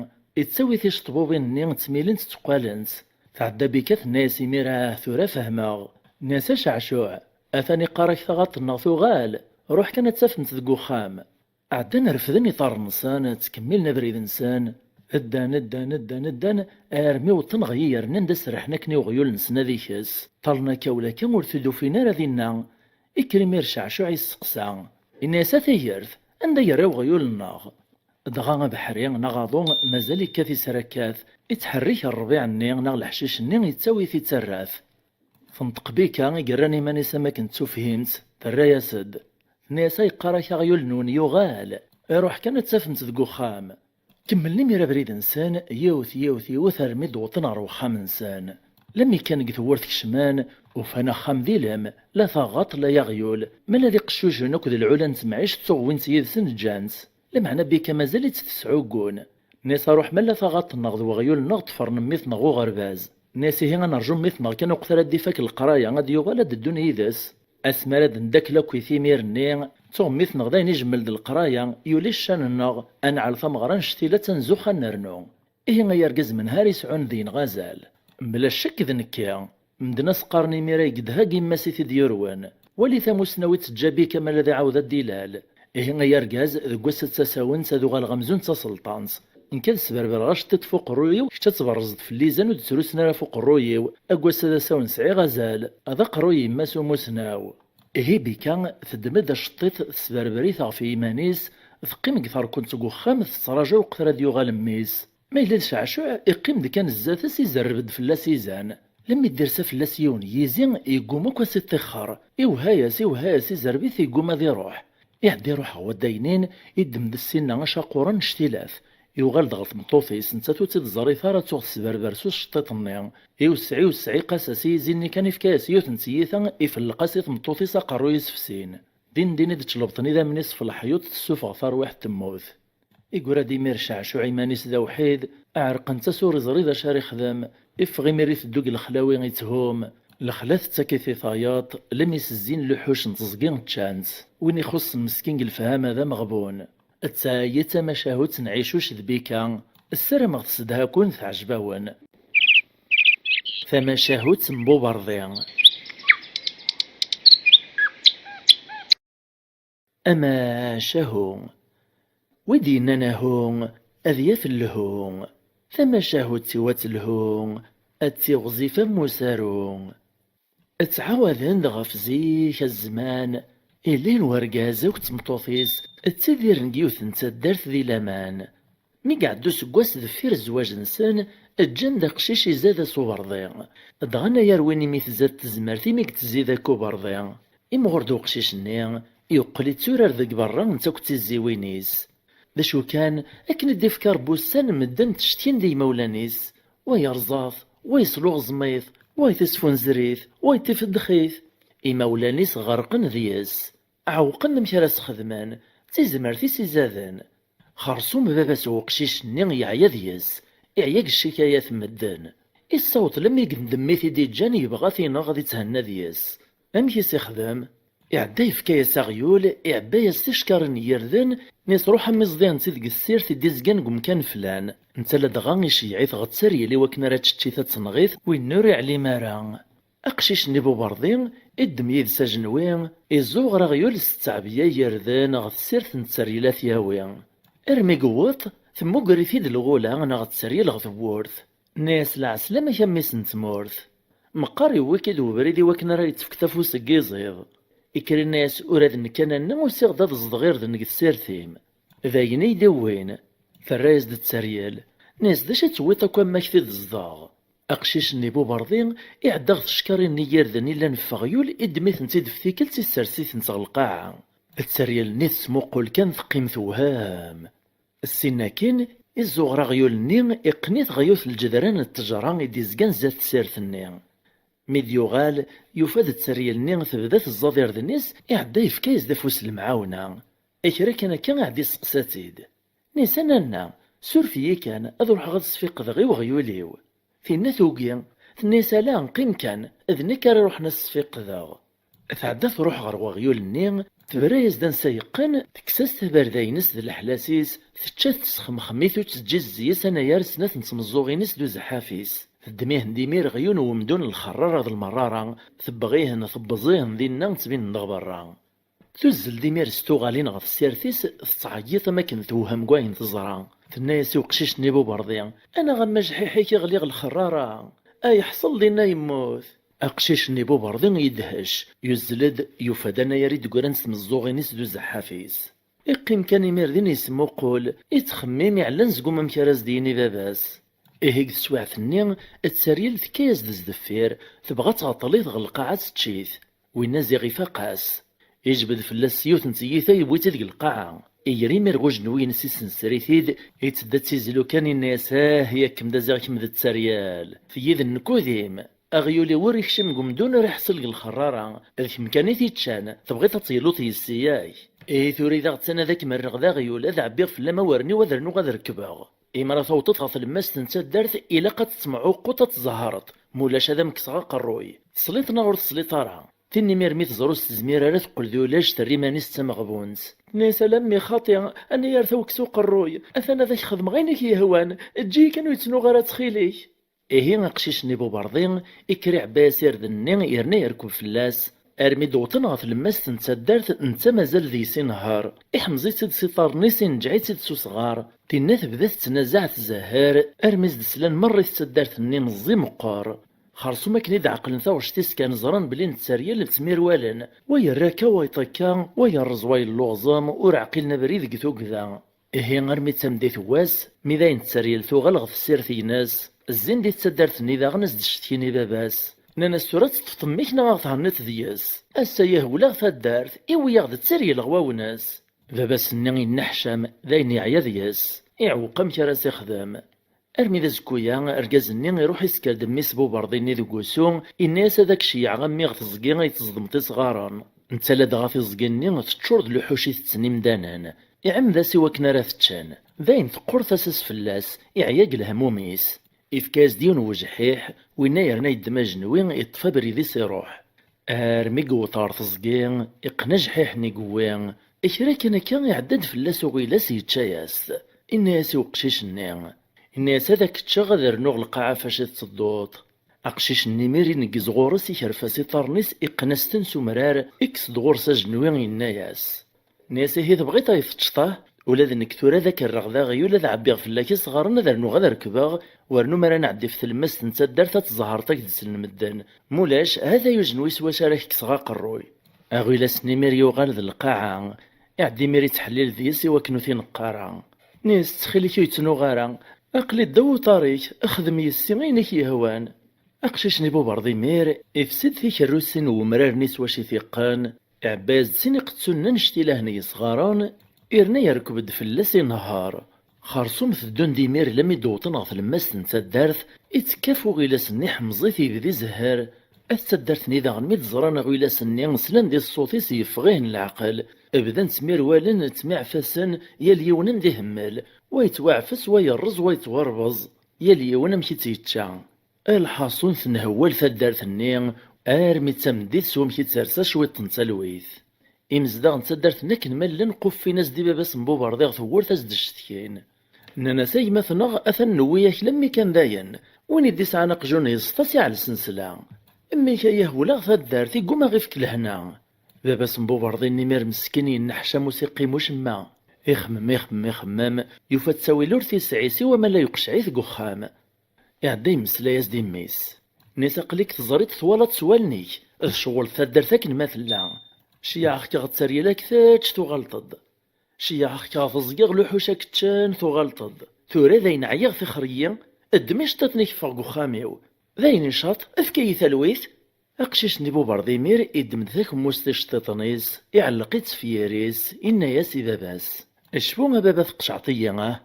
ittawi ticeṭbubin-nni ttmilent tteqqalent. Tɛedda Bika tenna-yas imir ah tura fehmeɣ. Tenna-yas a Ceɛcuɛ, atan iqqar-ak taɣaṭ-nneɣ tuɣal, ruḥ kan ad tafem-tt deg uxxam. Ɛeddan refden iḍarren-nsen, ttkemmilen abrid-nsen. Ddan, ddan, ddan, ddan, armi wwḍen ɣer yiyer-nni anda serrḥen akken i uɣyul-nsen ad ikes. Ṭṭalen akka u lakka ur t-id-ufin ara dinna. Ikker imir Ceɛcuɛ yesteqsa. Yenna-yas a tigert, anda yerra uɣyul-nneɣ? Dɣa abeḥri neɣ aḍu mazal ikkat israkkat, ittḥerrik rrbiɛ-nni neɣ leḥcic-nni, yettawi-t ittarra-t. Tenṭeq Bika i yerran iman-is am akken d tufhimt, terra-yas-d. Tenna-yas a yeqqar-ak aɣyul-nwen yuɣal, iruḥ kan ad t-tafemt deg uxxam. Kemmlen imir abrid-nsen, yiwet, yiwet, yiwet, armi d-wwḍen ɣer wexxam-nsen. Lammi kan deg tewwurt kecmen, ufan axxam d ilem, la taɣaṭ, la aɣyul, ma la d iqeccucen akked lɛula n temɛict tuɣwin-tt yid-sen ǧǧan-tt. Lameɛna Bika mazal-itt tesɛuggun. Tenna-yas a ruḥ ma la taɣaṭ-nneɣ d weɣyul-nneɣ ṭṭfren mmi-tneɣ uɣerbaz. Tenna-yas ihi a nerǧu mmi-tneɣ kan uqet ara d-ifak leqraya ad d-yuɣal ad d-ddun yid-s. Asmi ara d-neddakel akk i timir-nni, d tuɣemmit-nneɣ d ayen ijemmel d leqraya, yuli ccan-nneɣ, ad nɛel tameɣra n cctila d tanzuxx ad nernu. Ihi ay argaz menhar isɛun deg-neɣ azal. Mebla ccekk d nekki. Medden a s-qqaren imir ay yedha deg yemma-s i t-id-yurwen. Wali tamusnaw i teǧǧa Bika ma la d iɛawed ad d-ilal. Ihi ay argaz, deg wass-a d tasawent ad uɣaleɣ amzun d taselṭant. Nekk ad sberbereɣ aceṭṭiḍ f uqerruy-iw, kečč ad tberrzeḍ fell-i izan ur d-ttrusen ara f uqerruy-iw. Deg wass-a d asawen sɛiɣ azal. D aqerruy yemma-s umusnaw. Ihi Bika teddem-d aceṭṭiḍ, tesberber-it ɣef yiman-is, teqqim deg terkunt deg uxxam, tettraǧu lweqt ara d-yuɣal mmi-s. Ma yella d Ceɛcuɛ, iqqim-d kan zdat-s, izerreb-d fell-as izan. Lemmi d-irsa fell-as yiwen yizi, yegguma akk ad s-iṭixxer. Iwehha-yas, iwehha-yas, izerreb-it, yegguma ad iruḥ. Iɛedda iruḥ ɣer waddaynin, iddem-d ssinna acaqquren n cctilat. Yuɣal-d ɣer tmeṭṭut-is, nettat ur tt-id-ẓerrit ara tuɣ tesberber s uceṭṭiḍ-nni. Iwesseɛ, iwesseɛ, iqas-as i yizi-nni kan, ifka-yas yiwet n tyita, ifelleq-as i tmeṭṭut-is aqerruy isefsin. Din din i d-člebṭen idammen-is f leḥyuṭ, tessufeɣ tarwiḥt temmut. Iggra-d imir Ceɛcuɛ iman-is d awḥid, ɛerqent-as ur iẓri d acu ara ixdem, iffeɣ imir iteddu deg lexlawi itthum. Lexla tettak-it i tayeḍ, lmi s-zzin luḥuc n teẓgi ččan-tt. Win ixuṣṣen meskin deg lefhama d ameɣbun. D tayi d tamacahut n Ɛicuc d Bika. Ssarameɣ tessedha-ken, teɛjeb-awen. Tamacahut n Buberḍi. Amacahu. Wi d-yennan ahu, ad yaf lhu. Tamacahut-iw ad telhu, ad tiɣzif am usaru. Ttɛawaden-d ɣef zik, a zzman, ilin wergaz akked tmeṭṭut-is ttidiren deg yiwet n taddart di laman. Mi iɛedda useggas deffir zzwaǧ-nsen, ǧǧan-d aqcic izad-as uberḍi. Dɣa anayer win imi tzad tezmert imi i yettzid akk uberḍi. Imɣur-d uqcic-nni, yeqqel itturar deg berra netta akked tiziwin-is. D acu kan, akken i d-ifka Rebbi ussan, medden ttcetkin di yimawlan-is. Wa yerẓa-t, wa yesluɣẓem-it, wa tesfunzer-it, wa tifeddex-it. Imawlan-is ɣerqen deg-s. Ɛewqen amek ara s-xedmen, d tizmert i s-izaden. Xersum baba-s n uqcic-nni yeɛya deg-s, iɛya deg ccikayat n medden. Issaweḍ lemmi i yendem mi t-id-iǧǧan yebɣa ad t-ineɣ ad ithenna deg-s. Amek i s-ixdem? Iɛedda yefka-yas aɣyul, iɛebba-yas ticekkarin n yirden, nis ruḥ am iẓḍi netta deg ssirt i d-izgan deg umkan flan. Netta ladɣa iceyyeɛ-it ɣer tteryel i wakken ara teččit ad tenɣit, winna ur iɛlim ara. Aqcic-nni Buberḍi iddem yid-s ajenwi, izuɣer aɣyul s ttɛebga n yirden ɣer tessirt n tteryel ad t-yawi. Armi yewweḍ, temmuger-it-id lɣula neɣ tteryel ɣer tewwurt. Tenna-yas: "Lɛeslama-k a mmi-s n tmurt. Meqqar yewwi-k-id webrid i wakken ara yettefk afus deg iẓid." Ikker inna-yas: "Ula d nekk a nanna usiɣ-d ad ẓḍeɣ irden deg tessirt-im." "D ayen i yi-d-iwwin." Terra-yas-d tteryel. Tenna-yas: "D acu i tewwiḍ akk am wakk-t-id ẓḍeɣ?" Aqcic-nni Buberḍi iɛedda ɣer tcekkarin-nni n yirden i llan ɣef weɣyul, iddem-itent-id ɣef tikkelt, issers-itent ɣer lqaɛa. Tteryel-nni tesmuqul kan, teqqim tewhem. Ssin akin, izuɣer aɣyul-nni, iqqen-it ɣer yiwet n lǧedran n ttejra i d-izgan zdat tsirt-nni. Mi d-yuɣal, yufa-d tteryel-nni tebda teẓẓad irden-is, iɛedda yefka-yas-d afus n lemɛawna. Kra kan akka, iɛedda isteqsa-tt-id. Nnisan: "A nanna, suref-iyi kan, ad ruḥeɣ ad sfiqdeɣ i weɣyul-iw." Tinna tugi, tenna-yas: "Ala, qqim kan, d nekk ara iruḥen ad s-sfiqdeɣ." Tɛedda truḥ ɣer weɣyul-nni, tebra-yas-d ansa yeqqen, tekkes-as tabarda-ines d leḥlas-is, tečča-t tesxemxem-it ur teǧǧi zzi-s anayer snat n tmeẓẓuɣin-is d uzeḥḥaf-is. Teddem-ihen d imir ɣyun n wemdun lxerrara d lmerrara, tebbeɣ-ihen, tebbeẓ-ihen dinna ttbinen-d ɣer berra. Tuzzel-d imir s tuɣalin ɣer tessirt-is, tettɛeyyiḍ am akken tewhem deg wayen teẓra. Tenna-yas i uqcic-nni Buberḍi: "Anaɣ am ajeḥḥiḥ-ik i ɣliɣ lxerrara! Ay ḥṣel dinna yemmut!" Aqcic-nni Buberḍi yedhec, yuzzel-d, yufa-d anayer i d-ggran s tmeẓẓuɣin-is d uzeḥḥaf-is. Iqqim kan imir din yesmuqul, ittxemmim, iɛellan seg umamek ara s-d-yini baba-s. Ihi deg teswiɛt-nni, tteryel tekka-yas-d sdeffir, tebɣa ad tɛeṭṭel-it ɣer lqaɛa ad tečč-it. Winna ziɣ ifaq-as. Ijbed fell-as s yiwet n tyita, yewwi-tt-id deg lqaɛa. Iger imir ɣer ujenwi-ines, issenser-it-id, ittedda d tizli kan, inna-yas: "Ah, yakkem d aziɣ kemm d tteryel! Tigi d nnkudim! Aɣyul-iw ur ikcim deg umdun, ur iḥṣel deg lxerrara. D kemm kan i t-iččan, tebɣiḍ ad teyluḍ yessi-yak? Ihi tura i d aɣ-ttan ad ak-merreɣ d aɣyul, ad ɛebbiɣ fell-am awren-iw, ad rnuɣ ad rekbeɣ. Imi ara tawḍeḍ ɣer tlemmast n taddart, ilaq ad tettemɛuqquḍ, ad tẓehreḍ, mulac ad am-kkseɣ aqerruy. Tesliḍ neɣ ur tesliḍ ara?" Tin imir mi teẓra ur s-tezmir ara teqqel d ulac, terra iman-is d tameɣbunt. Tenna-yas: "Ala mmi xaṭi, anayer tawek s uqerruy, atan ad ak-xedmeɣ ayen i k-yehwan, eǧǧ-iyi kan ur yettnuɣ ara ttxil-k." Ihi aqcic-nni Buberḍi ikker iɛebba-yas irden-nni yerna yerkeb fell-as, armi d-wwḍen ɣer tlemmast n taddart, netta mazal deg-s inehher. Iḥemẓ-itt-id s iṭarren-is, inǧeɛ-itt-id s usɣar. Tinna tebda tettnazaɛ, tzehher, armi s-d-slan merra i taddart-nni meẓẓi meqqer. Xersum akken i d-ɛeqlen taɣect-is kan, ẓran belli netteryel tmirwalen, wa yerra akka, wa yeṭṭ akka, wa yerreẓ, wa yelluẓem, ur ɛqilen abrid deg tugda. Ihi armi d tameddit n wass, mi d ayen tetteryel tuɣal ɣer tessirt-ines, zzin di taddart-nni daɣen a s-d-ccetkin i baba-s. Nnan-as: "Tura ad teṭṭfeḍ mmi-k neɣ a ɣ-thenniḍ deg-s? Ass-a yehwel-aɣ taddart, iwi-yaɣ-d ad tteryel ɣer wawen-as." Baba-s-nni yenneḥcam, d ayen yeɛya deg-s, iɛewweq amek ara s-ixdem. Armi d azekku-ya, argaz-nni iruḥ isker-d mmi-s Buberḍi-nni deg wusu, inna-yas: "Ad ak-ceyyɛeɣ a mmi ɣer teẓgi ay tezḍemt isɣaren." Netta ladɣa tiẓgi-nni teččur d luḥuc i tetten imdanen. Iɛemmed-as i wakken ara t-ččen. Dayen teqqur tasa-s fell-as, iɛya deg lehmum-is. Ifka-yas-d yiwen n wejḥiḥ, winna yerna yeddem ajenwi, iṭṭef abrid-is iruḥ. Armi yewweḍ ɣer teẓgi, iqqen ajḥiḥ-nni yewwi. Kra kan akka iɛedda-d fell-as uɣilas yečča-yas-t. Inna-yas i uqcic-nni, inna-yas: "Ad ak-ččeɣ ad rnuɣ lqaɛa fac i tettedduḍ." Aqcic-nni imir ineggez ɣur-s, ikerf-as iṭarren-is, iqqen-as-ten s umrar, ikkes-d ɣur-s ajenwi, yenna-yas: "Nni-as ihi tebɣiḍ ad yi-teččeḍ, ah? Ula d nekk tura ad ak-rreɣ d aɣyul, ad ɛebbiɣ fell-ak isɣaren, ad rnuɣ ad rekbeɣ, wernu mi ara nɛeddi ɣef tlemmast n taddart ad tẓehreḍ akked-sen medden. Mulac, ha-t-a ujenwi s wacu ara k-kkseɣ aqerruy." Aɣilas-nni imir yuɣal d lqaɛa, iɛedda imir ittḥellil deg-s i wakken ur t-ineqq ara. Nni-as: "Ttxil-k ur yettnuɣ ara, aql-i ddaw uṭar-ik, xdem yess-i ayen i k-yehwan." Aqcic-nni Buberḍi imir ifsi-d tikerrusin n wemrar-nni s wacu i t-iqqen, iɛebba-yas-d sin iqettunen annect-ilahen n yesɣaren, yerna yerkeb-d fell-as inehher. Xersum teddun-d imir lammi d-wwḍen ɣer tlemmast n taddart, ittekka ɣef uɣilas-nni, iḥemẓ-it, yebda izehher. At taddart-nni daɣen mi d-ẓran aɣilas-nni, slan di ṣṣut-is, yeffeɣ-ihen leɛqel. Bdan ttmirwalen, ttmiɛfasen, yal yiwen anda ihemmel, wa yettwaɛfes, wa yerreẓ, wa yettwarbeẓ, yal yiwen amek i tt-yečča. Lḥaṣun tenhewwal taddart-nni armi d tameddit s wamek i d-tersa cwiṭ n talwit. Imezdaɣ n taddart-nni akken ma llan quffin-as-d i baba-s n Buberḍi ɣer tewwurt a s-d-ccetkin. Nnan-as: "A gma-tneɣ, atan newwi-yak lammi kan dayen. Win i d-isɛan aqjun yeṣfa s iɛel sensla. Mmi-k a yahewleɣ taddart, igguma ɣ-ifk lehna." Baba-s n Buberḍi-nni imir meskin yenneḥcam ur s-iqqim ucemma. Ixemmem, ixemmem, ixemmem, yufa ttawil ur t-isɛi siwa ma la yuqceɛ-it deg uxxam. Iɛedda yemmeslay-as-d i mmi-s. Nni-as: "Aql-ik teẓriḍ, twalaḍ s wallen-ik, tcewwleḍ taddart akken ma tella. Ceyyeɛ-ak-ɣ tteryel ad k-tečč, tuɣaleḍ-d. Ceyyeɛ-ak-ɣ teẓgi, luḥuc ad k-ččen, tuɣaleḍ-d. Tura dayen ɛyiɣ, tixer-iyi, ddem iceṭṭiḍen-ik ffeɣ deg uxxam-iw. Dayen icaṭ, efk-iyi talwit." Aqcic-nni Buberḍi imir iddem-d takemmust iceṭṭiḍen-is, iɛelleq-itt f yiri-s, inna-yas i baba-s: "Cfu a baba, tqecɛeḍ-iyi, ah?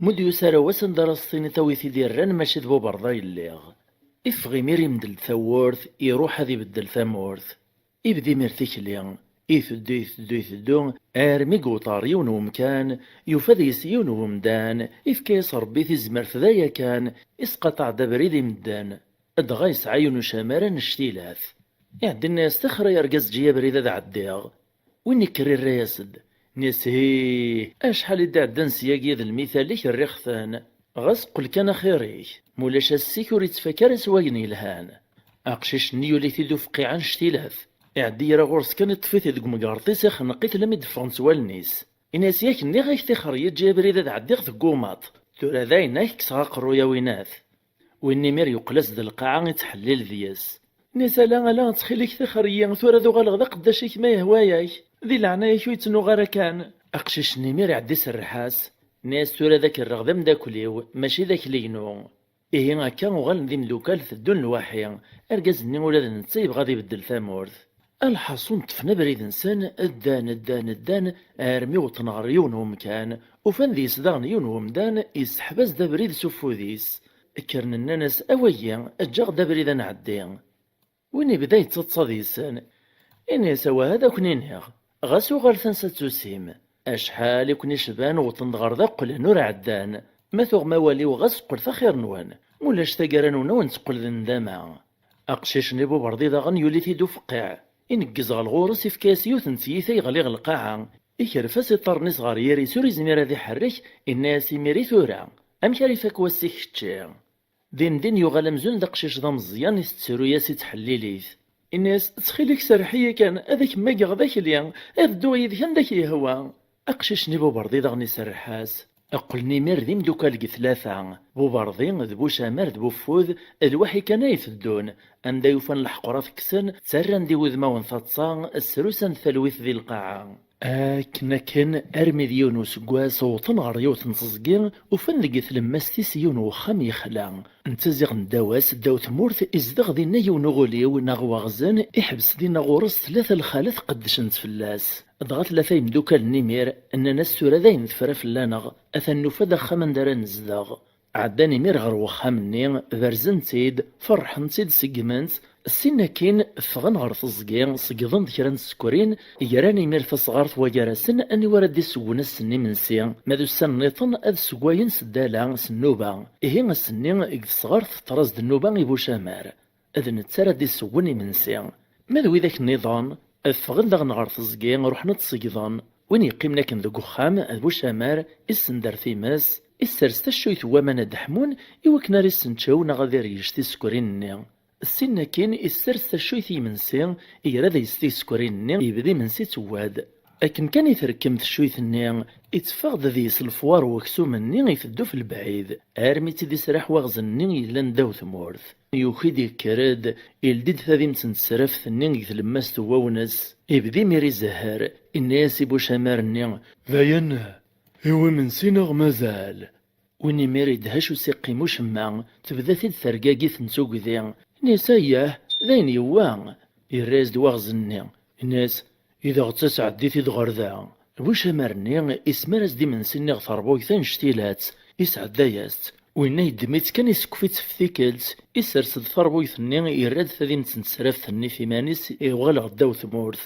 Mudd yusa ara wass anda ara s-tiniḍ a wi t-id-irran mačči d Buberḍi ay lliɣ." Iffeɣ imir, imdel-d tawwurt, iruḥ ad ibeddel tamurt. Ibda imir tikli, iteddu, iteddu, iteddu, armi yewweḍ ɣer yiwen n wemkan, yufa deg-s yiwen n wemdan, ifka-yas Ṛebbi tizmert d aya kan, isqaṭeɛ-d abrid i medden. Dɣa yesɛa yiwen ucamar annect-ilat. Iɛedda inna-yas: "Tixer ay argaz, eǧǧ-iyi abrid ad ɛeddiɣ." Win ikker irra-yas-d, nni-as: "Hih, acḥal i d-iɛeddan syagi d lmital-ik rriɣ-ten. Ɣas qqel kan axir-ik, mulac ass-ik ur ittfak ara s wayen yelhan." Aqcic-nni yuli-t-id ufqiɛ annect-ilat. Iɛedda ira ɣur-s kan, iṭṭef-it deg umgerṭ-is, ixneq-it lammi d-ffɣent wallen-is. Ini-as: "Yak nniɣ-ak tixer, eǧǧ-iyi abrid ad ɛeddiɣ, teggumaḍ. Tura dayen ad k-kkseɣ aqerruy a winat." Win imir yeqqel-as d lqaɛa, ittḥellil deg-s. Nni-as: "Ala, ala, ttxil-k tixer-iyi, tura ad uɣaleɣ d aqeddac-ik ma yehwa-yak. Di leɛnaya-k ur yettnuɣ ara kan." Aqcic-nni imir iɛedda iserreḥ-as. Nni-as: "Tura ad ak-rreɣ d ameddakel-iw, mačči d akli-inu." Ihi akka uɣalen d imdukal, teddun lwaḥi. Argaz-nni ula d netta yebɣa ad ibeddel tamurt. Alḥaṣun ṭṭfen abrid-nsen, ddan, ddan, ddan, armi wwḍen ɣer yiwen n wemkan, ufan deg-s daɣen yiwen n wemdan, yesseḥbas-d abrid s ufud-is. Kkren nnan-as: "A wagi, eǧǧ-aɣ-d abrid ad nɛeddi." Win ibda yettaḍsa deg-sen, ini-as: "Awah, ad akn-iniɣ, ɣas uɣalet ansa d-tusim. Acḥal i ken-icban, wwḍen-d ɣer da, qqlen ur ɛeddan. Ma tuɣem awal-iw, ɣas qqlet axir-nwen. Mulac, taggara-nwen ad wen-teqqel d nndama." Aqcic-nni Buberḍi daɣen yuli-t-id ufqiɛ. Ineggez ɣer ɣur-s, ifka-yas yiwet n tyita yeɣli ɣer lqaɛa. Ikerref-as iṭarren-is ɣer yiri-s, ur izmir ad iḥerrek, inna-yas imir i tura: "Amek ara ifak wass-ik kečči?" Din din yuɣal amzun d aqcic d ameẓyan, itettru-yas, ittḥellil-it. Inna-yas: "Ttxil-k, serreḥ-iyi kan, ad ak-mmageɣ d akli, ad dduɣ yid-k anda k-yehwa." Aqcic-nni Buberḍi daɣen iserreḥ-as. Qqlen imir d imdukal deg tlata, Buberḍi d Bucamar d Bufud, d lwaḥi kan ay teddun, anda ufan leḥqur ad t-kksen, ttarran-d i wudmawen taḍsa, srusan talwit di lqaɛa. Akken akken, armi d yiwen useggas, wwḍen ɣer yiwet n teẓgi, ufan deg tlemmast-is yiwen n wexxam yexla. Netta ziɣen ddaw-as, ddaw tmurt, izdeɣ dinna yiwen uɣuliw neɣ waɣzen, iḥbes dinna ɣur-s tlata lxalat qeddcent fell-as. Dɣa tlata yemdukal-nni imir nnan-as: "Tura dayen tefra fell-aneɣ, atan nufa-d axxam anda ara nezdeɣ." Ɛeddan imir ɣer wexxam-nni, berzen-tt-id, ferḥen-tt-id, seggmen-tt. Sin akkin ffɣen ɣer teẓgi, ṣeggden-d kra n tsekrin, gran imir tasɣart wagar-asen aniwa ara d-isewwen ass-nni imensi, ma d ussan nniḍen ad ssewwayen s ddala, s nnuba. Ihi ass-nni deg tesɣart teṭṭer-as-d nnuba i Bucamar. D netta ara d-isewwen imensi. Ma d widak nniḍen, ffɣen daɣen ɣer teẓgi, ruḥen ad t-ṣeggden. Win yeqqimen akken deg uxxam, d Bucamar, issender times, issers taccuyt n waman ad ḥmun, i wakken ara issenčew neɣ ad irgec tisekrin-nni. Sin akkin, issers taccuyt i yimensi, igra deg-s tisekrin-nni, yebda imensi ittewwad. Akken kan i terkem teccuyt-nni, itteffeɣ-d deg-s lefwar n weksum-nni iteddu f lebɛid, armi tt-id-israḥ waɣzen-nni yellan ddaw tmurt. Yuki-d, yekker-d, ildi-d tadimt n tesraft-nni deg tlemmast n wawnes. Ibda imir izehher, inna-yas i Bucamar-nni: "Dayen, iwi imensi neɣ mazal?" Win imir idhec ur s-iqqim ucemma, tebda-t-id tergagit n tugdi. Inna-yas: "Ayyah, d ayen yewwa." Irra-yas-d waɣzen-nni, inna-yas: "Ideɣ d tasɛeddit i d ɣer da." Bucamar-nni ismar-as-d imensi-nni ɣer terbuyt annect-ilat, isɛedday-as-tt. Winna yeddem-itt kan, isekf-itt f tikkelt, isers-d tarbuyt-nni, irra-d tadimt n tesraft-nni f iman-is, iɣuɣal ɣer ddaw tmurt.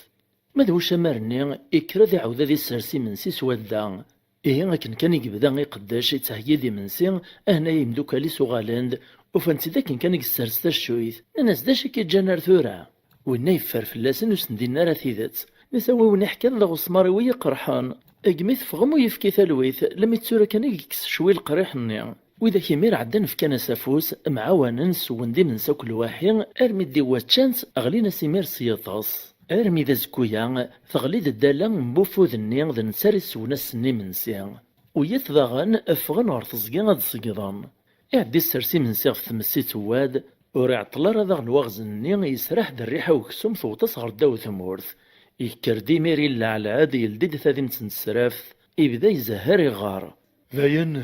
Ma d Bucamar-nni, ikker ad iɛawed ad issers imensi s wadda. Ihi akken kan i yebda iqeddec, ittheyyi-d imensi, ahna imdukal-is uɣalen-d, ufan-tt-id akken kan i yessers taccuyt. Nnan-as: "D acu i k-iǧǧan ar tura?" Winna yeffer fell-asen, ur sen-d-inni ara tidet. Nnan-as: "A wi wen-iḥkan d aɣesmar-iw i yi-iqerḥen. Deg mi teffɣem ur yefki talwit, lemmi d tura kan i yekkes ccwi leqriḥ-nni." Widak imir ɛeddan fkan-as afus, mɛawanen, swen-d imensi akk lwaḥi, armi d-iwwa ččan-tt, ɣlin-as imir s yiḍes. Armi d azekku-ya, teɣli-d ddala n wufud-nni d netta ara iswen ass-nni imensi. Wiyaḍ daɣen ffɣen ɣer teẓgi ad ṣeggden. Iɛedda issers imensi ɣef tmes ittewwad, ur iɛeṭṭel ara daɣen waɣzen-nni, yesraḥ-d rriḥa uksum tewweḍ-as ɣer ddaw tmurt. Yekker-d imir illeɛleɛ-d, yeldi-d tadimt n tesraft, ibda izehher iɣer. Dayen,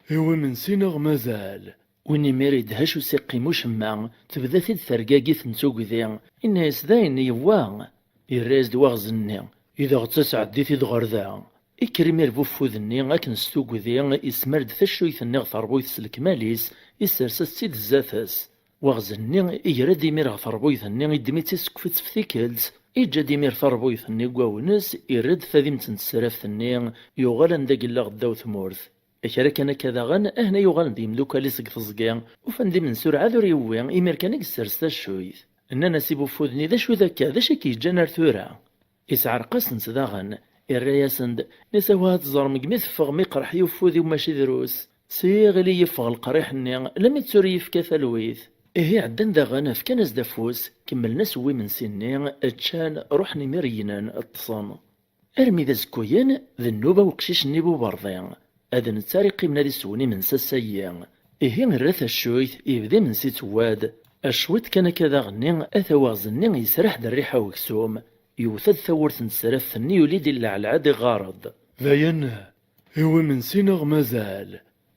iwi imensi neɣ mazal? Win imir idhec ur s-iqqim ucemma, tebda-t-id tergagit n tugdi, inna-yas: "Dayen yewwa!" Yerra-yas-d waɣzen-nni: "Ideɣ d tasɛeddit i d ɣer da." Ikker imir bufud-nni akken s tugdi, ismar-d taccuyt-nni ɣer terbuyt s lekmal-is, isers-as-tt-id zdat-s. Waɣzen-nni igra-d imir ɣer terbuyt-nni, iddem-itt isekkef-itt f tikkelt, iǧǧa-d imir tarbuyt-nni deg wawnes, irra-d tadimt n tesraft-nni, yuɣal anda yella ɣer ddaw tmurt. Kra kan akka daɣen, ahna yuɣalen-d yimdukal-is seg teẓgi, ufan-d imensi ur ɛad ur yewwi, imir kan i yessers taccuyt. Nnan-as i bufud-nni: "D acu d akka? D acu i k-yeǧǧan ar tura?" Isɛerq-asent daɣen, irra-yasen-d, nnan-as: "Awah, ad teẓrem, deg mi teffeɣ, mi iqerḥ-iyi ufud-iw mačči drus. S yiɣil i yi-yeffeɣ leqriḥ-nni, lemmi d tura i yi-yefka talwit." Ihi ɛeddan daɣen, fkan-as-d afus, kemmlen asewwi imensi-nni, ččan, ruḥen imir gnen, ṭṭsen. Armi d azekkuyen, d nnuba n uqcic-nni Buberḍi. D netta ara yeqqimen ad iswen imensi ass-ayi. Ihi irra taccuyt, yebda imensi ittewwad. Cwiṭ kan akka daɣen-nni, ata waɣzen-nni yesraḥ-d rriḥa uksum. Yewwet-d tawwurt n tesraft-nni, yuli-d illeɛleɛ-d, iɣar-d. "Dayen, iwi imensi neɣ mazal?"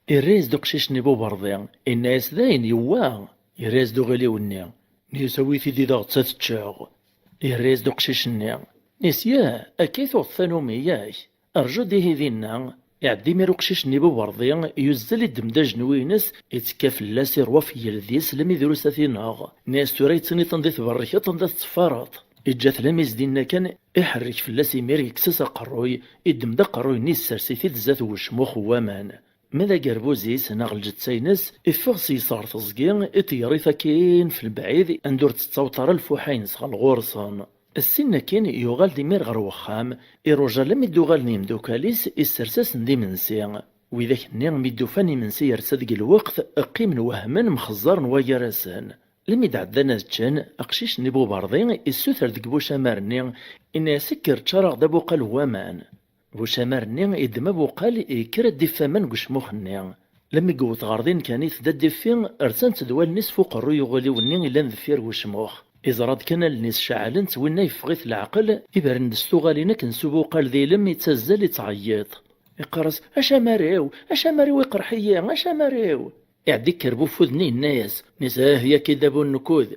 Irra-yas-d uqcic-nni Buberḍi, inna-yas: "Dayen, yewwa." Irra-yas-d uɣiliw-nni, inna-yas: "Awi-t-id, ideɣ-tt ad t-ččeɣ." Irra-yas-d uqcic-nni, inna-yas: "Yah, akka i tuɣeḍ tanumi, yak? Rju-d ihi dinna." Iɛedda imir uqcic-nni Buberḍi, yuzzel, iddem-d ajenwi-ines, ittekka fell-as, iṛwa f yeldi-s, lemmi drus ad t-ineɣ. Inna-yas: "Tura yettniṭen di tberrikt, anda tetteffareḍ?" Iǧǧa-t lemmi s dinna kan, iḥerrek fell-as imir, yekkes-as aqerruy, iddem-d aqerruy-nni, yessers-it-id zdat wecmux n waman. Ma d agerbuz-is neɣ lǧetta-ines, iffeɣ seg-s ɣer teẓgi, iṭeyyer-it akkin f lebɛid, anda ur tettaweḍ ara lfuḥa-ines ɣer ɣur-sen. Ssin akkin, yuɣal-d imir ɣer wexxam, iruja almi d-uɣalen yimdukal-is, issers-asen-d imensi. Widak-nni mi d-ufan imensi yersa deg lweqt, qqimen wehmen mxeẓẓaren wagar-asen. Lmi d-ɛeddan ad ččen, aqcic-nni Buberḍi issuter deg bucamar-nni, inna-yas: "Kker ččar-aɣ-d abuqal n waman." Bucamar-nni iddem abuqal, yekker ad d-iff aman deg ucmux-nni. Lmi yewweḍ ɣer din kan itedda ad d-iffi, rsan-t-id wallen-is f uqerruy uɣiliw-nni illan deffir ucmux. Iẓra-d kan allen-is ceɛlent, winna yeffeɣ-it leɛqel, ibren-d s tuɣalin akken s ubuqal d ilem, ittazzal, ittɛeyyiḍ. Iqqar-as: "Acamar-iw, acamar-iw, iqerḥ-iyi, acamar-iw!" Iɛedda ikker bufud-nni, yenna-yas, nnis: "Ah, yak-id a bu nnkud,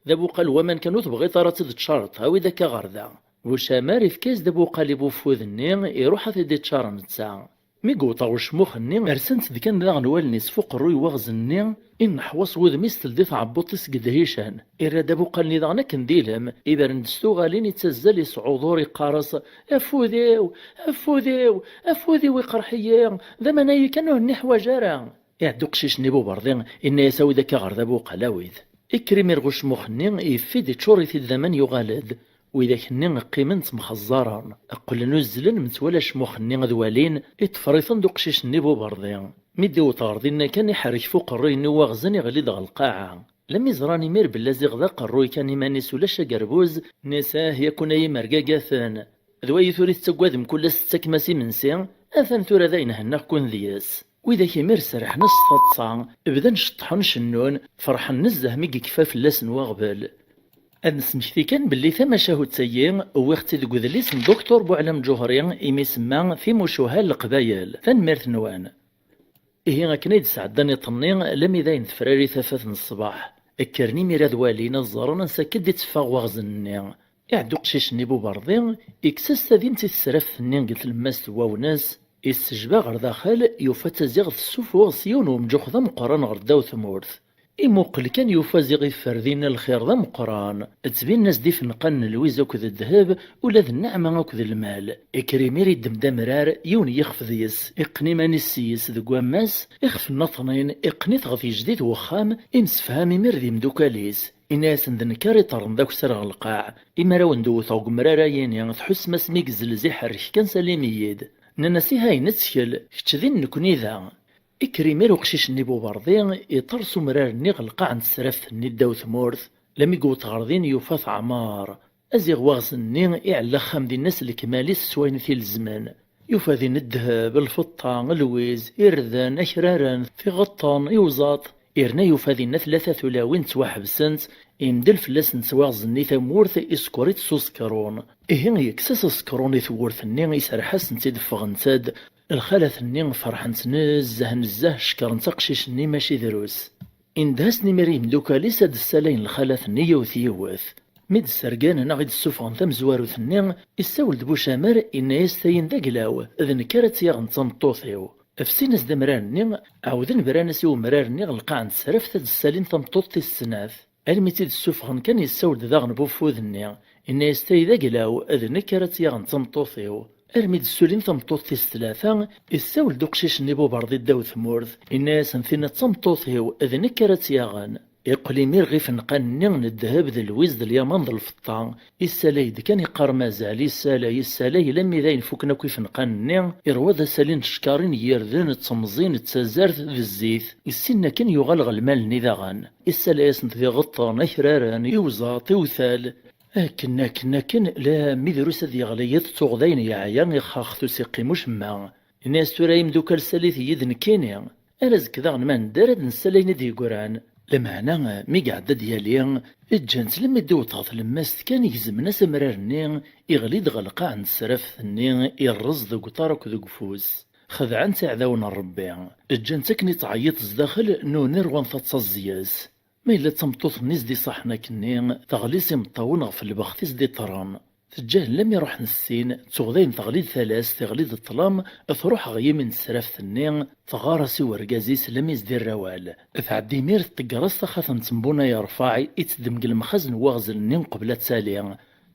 d abuqal n waman kan ur tebɣiḍ ara ad tt-id-tččareḍ, awi-d akka ɣer da." Bucamar ifka-yas-d abuqal i bufud-nni, iruḥ ad t-id-iččar netta. Mi yewweḍ ɣer ucmux-nni, rsan-t-id kan daɣen wallen-is f uqerruy n waɣzen-nni, inneḥwaṣ wudem-is, teldi tɛebbuḍt-is deg ddhican. Irra-d abuqal-nni daɣen akken d ilem, ibren-d s tuɣalin, ittazzal, isɛuḍur, iqqar-as: "Afud-iw, afud-iw, afud-iw iqerḥ-iyi, d aman-ayi kan ur nniḥwaǧ ara." Iɛedda uqcic-nni Buberḍi, inna-yas: "Awi-d akka ɣer da abuqal, awi-d." Ikker imir ɣer ucmux-nni, yeffi-d, iččur-it-id d aman, yuɣal-d. Widak-nni qqimen ttemxeẓẓaren, qqlen uzzlen, metwal acmux-nni ad walin, iṭṭfer-iten-d uqcic-nni Buberḍi. Mi d-iwweḍ ɣer dinna kan, iḥerrek f uqerruy-nni n waɣzen, iɣli-d ɣer lqaɛa. Lmi ẓran imir belli ziɣ d aqerruy kan iman-is, ulac agerbuz, nnan-as: "Ah, yakun ay imergagaten! D wayi tura i tettaggadem kul ass tettakem-as imensi? Atan tura dayen hennaɣ-ken deg-s." Widak imir serrḥen-as s taḍsa, bdan ceṭṭḥen, cennun, ferḥen nezzeh mi yekfa fell-asen waɣbel. Ad nesmekti kan belli tamacahut-agi wwiɣ-tt-id deg udlis n Doctor Buɛlam Ǧuhri, imi semma Timucuha n Leqbayel. Tanemmirt-nwen. Ihi akken ay d-sɛeddan iḍ-nni, almi d ayen tefrari tafat n ṣṣbeḥ. Kkren imir ad walin, ad ẓren ansa akka d-itteffeɣ waɣzen-nni. Iɛedda uqcic-nni Buberḍi, ikkes-as tadimt i tesraft-nni deg tlemmast n wawnes, issejba ɣer daxel, yufa-tt ziɣ tessufuɣ s yiwen wemǧux d ameqqran ɣer ddaw tmurt. Imuqel kan, yufa ziɣ iffer dinna lxir d ameqqran. Ttbinen-as-d ifenqan n lwiz akked ddheb, ula d nneɛma akked lmal. Ikker imir, iddem-d amrar, yiwen yixef deg-s, iqqen iman-is s-yes deg wammas, ixef nnaṭnin, iqqen-it ɣer tgejdit n wexxam, imsefham imir d imdukal-is. Inna-yasen: "D nekk ara iṭerren d akessar ɣer lqaɛ. Imi ara wen-d-wwteɣ deg umrar-ayini, tḥussem asmi yezlez, iḥerrek kan, salim-iyi-d." Nnan-as: "Ihi ayen ttkel, kečč din, nekkni da." Ikker imir uqcic-nni Buberḍi, iṭer s umrar-nni ɣer lqaɛ n tesraft-nni ddaw tmurt. Lami yewweḍ ɣer din, yufa teɛmer. Aziɣ waɣzen-nni iɛella axxam dinna s lekmal-is s wayen i t-ilezmen. Yufa din ddheb, lfeṭṭa, lwiz, irden, akraren, tiɣeṭṭen, iwẓaṭ. Irna yufa dinna tlata tulawin ttwaḥebsent, imdel fell-asent waɣzen-nni tamurt, isekker-itt s usekrun. Ihi yekkes-as asekrun i tewwurt-nni, iserreḥ-asent-id, ffɣent-d. Lxalat-nni ferḥent nezzeh nezzeh, cekrent aqcic-nni mačči drus. Indeh-asen imir i yimdukal-is ad d-ssalayen lxalat-nni yiwet yiwet. Mi d-ssergan neɣ i d-ssufɣen tamezwarut-nni, issawel-d Bucamar, inna-yas: "Tayin d aglaw, d nekk ara tt-yaɣen d tameṭṭut-iw." Fsin-as-d amrar-nni, ɛawden bran-as i umrar-nni ɣer lqaɛ n tesraft ad d-ssalin tameṭṭut tis snat. Almi tt-id-ssufɣen kan, yessawel-d daɣen bufud-nni, inna-yas: "Tayi d aglaw, d nekk ara tt-yaɣen d tameṭṭut-iw." Armi d-ssulin tameṭṭut tis tlata, issawel-d uqcic-nni Buberḍi ddaw tmurt, inna-yasen: "Tinna d tameṭṭut-iw, d nekk ara tt-yaɣen." Iqqel imir ɣer ifenqan-nni n ddheb d lwiz d lyaman d lfeṭṭa, issalay-d kan, iqqar mazal issalay, issalay, lammi d ayen fukken akk ifenqan-nni, irwa-d asali n tcekkarin n yirden, d temẓin, d tazart, d zzit. Issin akken yuɣal ɣer lmal-nni daɣen. Issalay-asent d iɣeṭṭen, akraren, iwẓaṭ, iwtal. Akken, akken, akken, lammi drus ad yeɣli yiḍ, tuɣ dayen yeɛya, ixxax-t ur s-iqqim ucemma. Ini-as tura a imdukal, ssalit-iyi-d nekkini. Ar azekka daɣen ma nedder ad nessal ayen i d-yeggran. Lameɛna, mi iɛedda-d yali, ǧǧan-tt lammi d-iweṭ ɣer tlemmast kan, gezmen-as amrar-nni, iɣli-d ɣer lqaɛ n tesraft-nni, irreẓ deg uṭar akked deg ufus. Xedɛen-tt iɛdawen n Ṛebbi. Ǧǧan-tt akken i tɛeyyiḍ zdaxel, nuni rwan taḍsa zzi-s. Ma yella d tameṭṭut-nni s-d-iṣaḥen akkenni, teɣli s imeṭṭawen ɣef lbext i s-d-iṭṭren. Teǧǧa-hen lammi ruḥen ssin, tuɣ dayen teɣli-d talast, iɣli-d ṭṭlam, truḥ ɣer yimi n tesraft-nni, teɣɣar-as i urgaz-is lammi s-d-irra awal. Tɛedda imir tṭegger-as taxatemt n Bunay Rfaɛ i teddem deg lemxazen n waɣzen-nni qbel ad tali.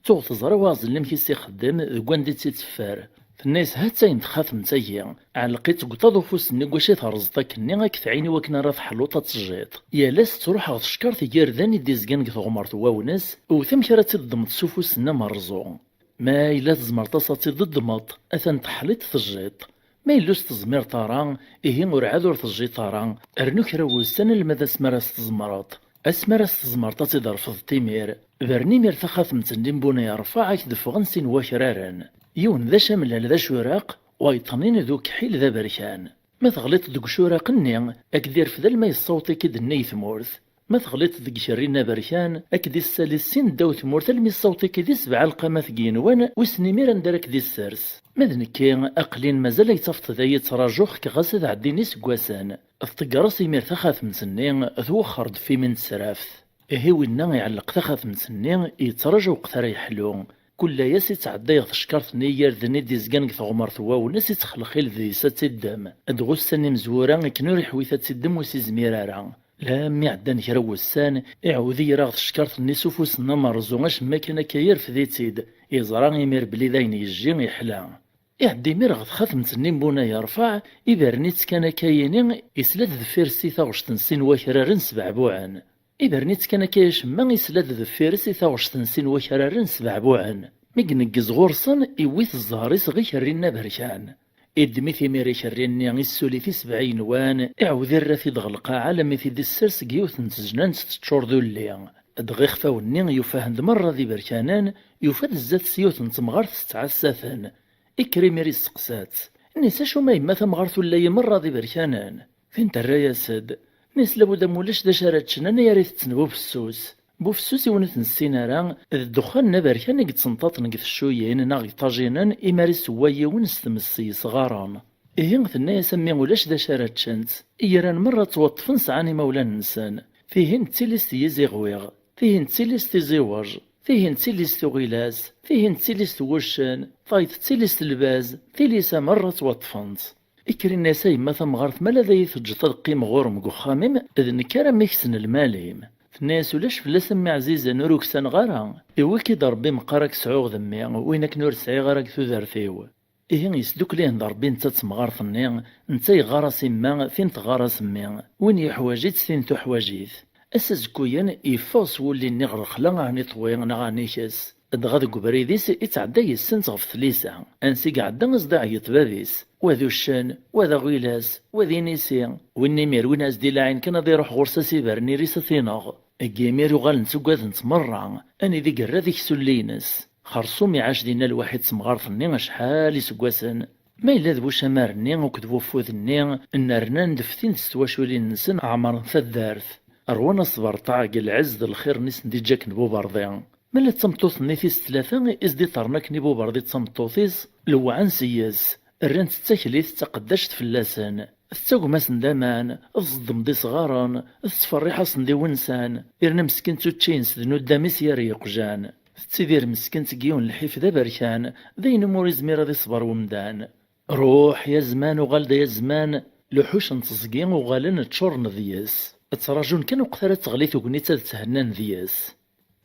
Tuɣ teẓra waɣzen-nni amek i s-ixeddem deg wanda i tt-itteffer. Tenna-yas: "Ha-tt-ayen txatemt-agi, ɛelleq-itt deg uṭaḍ ufus-nni deg wacu i terẓeḍ akkenni, ad k-tɛin i wakken ara teḥluḍ ad tejjiḍ." Yal ass tettruḥ ɣer teckart n yirden i d-izgan deg teɣmert n wawnes, wwet amek ara tt-id-ddmeḍ s ufus-nni amerẓu. Ma yella tzemreḍ-as ad tt-id-ddmeḍ, atan teḥliḍ tejjiḍ. Ma yella ur s-tezmireḍ ara, ihi urɛad ur tejjiḍ ara, rnu kra n wussan alma d asmi ara s-tzemreḍ. Asmi ara s-tzemreḍ ad tt-id-refdeḍ imir, bren imir taxatemt-nni n Bunay Rfaɛ ad k-d-ffɣen sin wakraren. Yiwen d acamlal d acuraq, wayeḍ-nnin d ukḥil d aberkan. Ma teɣliḍ deg ucuraq-nni, ad k-d-irfed alma yessaweḍ-ik-id nnig tmurt. Ma teɣliḍ deg ikerri-nni aberkan, ad k-d-issali sin ddaw tmurt almi yessaweḍ-ik-id i sebɛa lqamat deg yigenwan, wissen imir anda ara k-d-issers. Ma d nekki, aql-in mazal ay ttafeḍ da yettrajuɣ-k ɣas ad ɛeddin iseggasen. Tḍegger-as imir taxatemt-nni, twexxer-d ɣef imi n tesraft. Ihi winna iɛelleq taxatemt-nni, yettraǧu weqt ara yeḥlu. Kul ass ittɛedday ɣer teckart-nni n yirden i d-izgan deg teɣmert n wawnes, ittxelxil deg-s ad tt-iddem. Dɣa ussan imezwura akken ur iḥwit ad tt-iddem ur s-izmir ara. Lammi ɛeddan kra n wussan, iɛawed iger ɣer teckart-nni s ufus-nni amerẓu, acemma kan akka irfed-itt-id, yeẓra imir belli d ayen yejji yeḥla. Iɛedda imir ɣer txatemt-nni n Bunay Rfaɛ, ibren-itt kan akka yini, isla-d deffir-s i taɣect n sin wakraren sbeɛbuɛen. Ibren-itt kan akka acemma, isla-d deffir-s i taɣect n sin wakraren sbeɛbuɛen. Mi ineggez ɣur-sen, iwwi-t zzher-is ɣer ikerri-nni aberkan. Iddem-it imir ikerri-nni, issuli-t i sebɛa igenwan, iɛawed irra-t-id ɣer lqaɛa alammi t-id-issers deg yiwet n tejnant teččur d ulli. Dɣa ixfawen-nni yufa-hen-d merra d iberkanen, yufa-d zdat-s yiwet n temɣart tettɛassa-ten. Ikker imir isteqsa-tt. Nni-s: "Acu ma yemma tamɣart ula-yi merra d iberkanen?" Tin terra-yas-d. Nni-s: "Labuda ma ulac d acu ara ččen, anay ara itetten bufessus. Bufessus i wen ur t-nessin ara, d ddexxan n aberkan i yettenṭaṭen deg teccuyin neɣ deg ṭajinen imi ara isewwa yiwen s tmes yesɣaren." Ihi tenna-yas: "A mmi ulac d acu ara ččent. Igran merra ttwaṭṭfen sɛan imawlan-nsen. Tihin d tilist n yiziɣwiɣ, tihin d tilist n iziwej, tihin d tilist n uɣilas, tihin d tilist n wuccen, tayeḍ d tilist n lbaz, tilisa merra ttwaṭṭfent." Ikker inna-yas: "A yemma tamɣart, ma la d ay teǧǧeḍ ad qqimeɣ ɣur-m deg uxxam-im, d nekk ara m-ikksen lmal-im." Tenna-yas: "Ulac fell-as a mmi ɛzizen, ur uksaneɣ ara. Iwwi-k-id Rebbi meqqar ad k-sɛuɣ d mmi, win akken ur sɛiɣ ara deg tudert-iw." Ihi yesdukkel-ihen-d Rebbi netta d temɣart-nni, netta yeɣɣar-as imma, tin teɣɣar-as mmi, win yeḥwaǧ-itt, tin tuḥwaǧ-it. Ass azekkuyen, yeffeɣ s wulli-nni ɣer lexla, ɛni iṭwi neɣ ɛni ikes. Dɣa deg ubrid-is ittɛedday yes-sent ɣef tlisa, ansi i iɛedda as-d-iɛeyyeḍ bab-is, wa d uccen, wa d aɣilas, wa d inisi, win imir win as-d-ilaɛin kan ad iruḥ ɣur-s a s-ibren iri-s a t-ineɣ. Deg yimir uɣalent ugadent merra, anida i yerra deg-s ulli-ines. Xersum iɛac dinna lwaḥid d temɣart-nni acḥal iseggasen. Ma yella d bu camar-nni akked bu ufud-nni, nnernan leftin-d s twaculin-nsen ɛemren taddart. Rwan asberṭeɛ deg lɛezz d lxir-nni i sen-d-iǧǧa akken Buberḍi. Ma la d tameṭṭut-nni tis tlata i s-d-iṭerren akken i Buberḍi d tameṭṭut-is, lewɛan seg-s, rran-tt d taklit d taqeddact fell-asen. Tettagem-asen-d aman, tẓeddem-d isɣaren, tettferriḥ-asen-d iwensan, yerna meskint učči-ines d nuddam-is gar yiqjan. Tettidir meskint deg yiwen lḥif d aberkan, d ayen umi ur izmir ad iṣber wemdan. Ruḥ, ya zman, uɣal-d, ya zman, luḥuc n teẓgi uɣalen ččuren deg-s. Ttraǧun kan uqet ara teɣli tegnit ad thennan deg-s.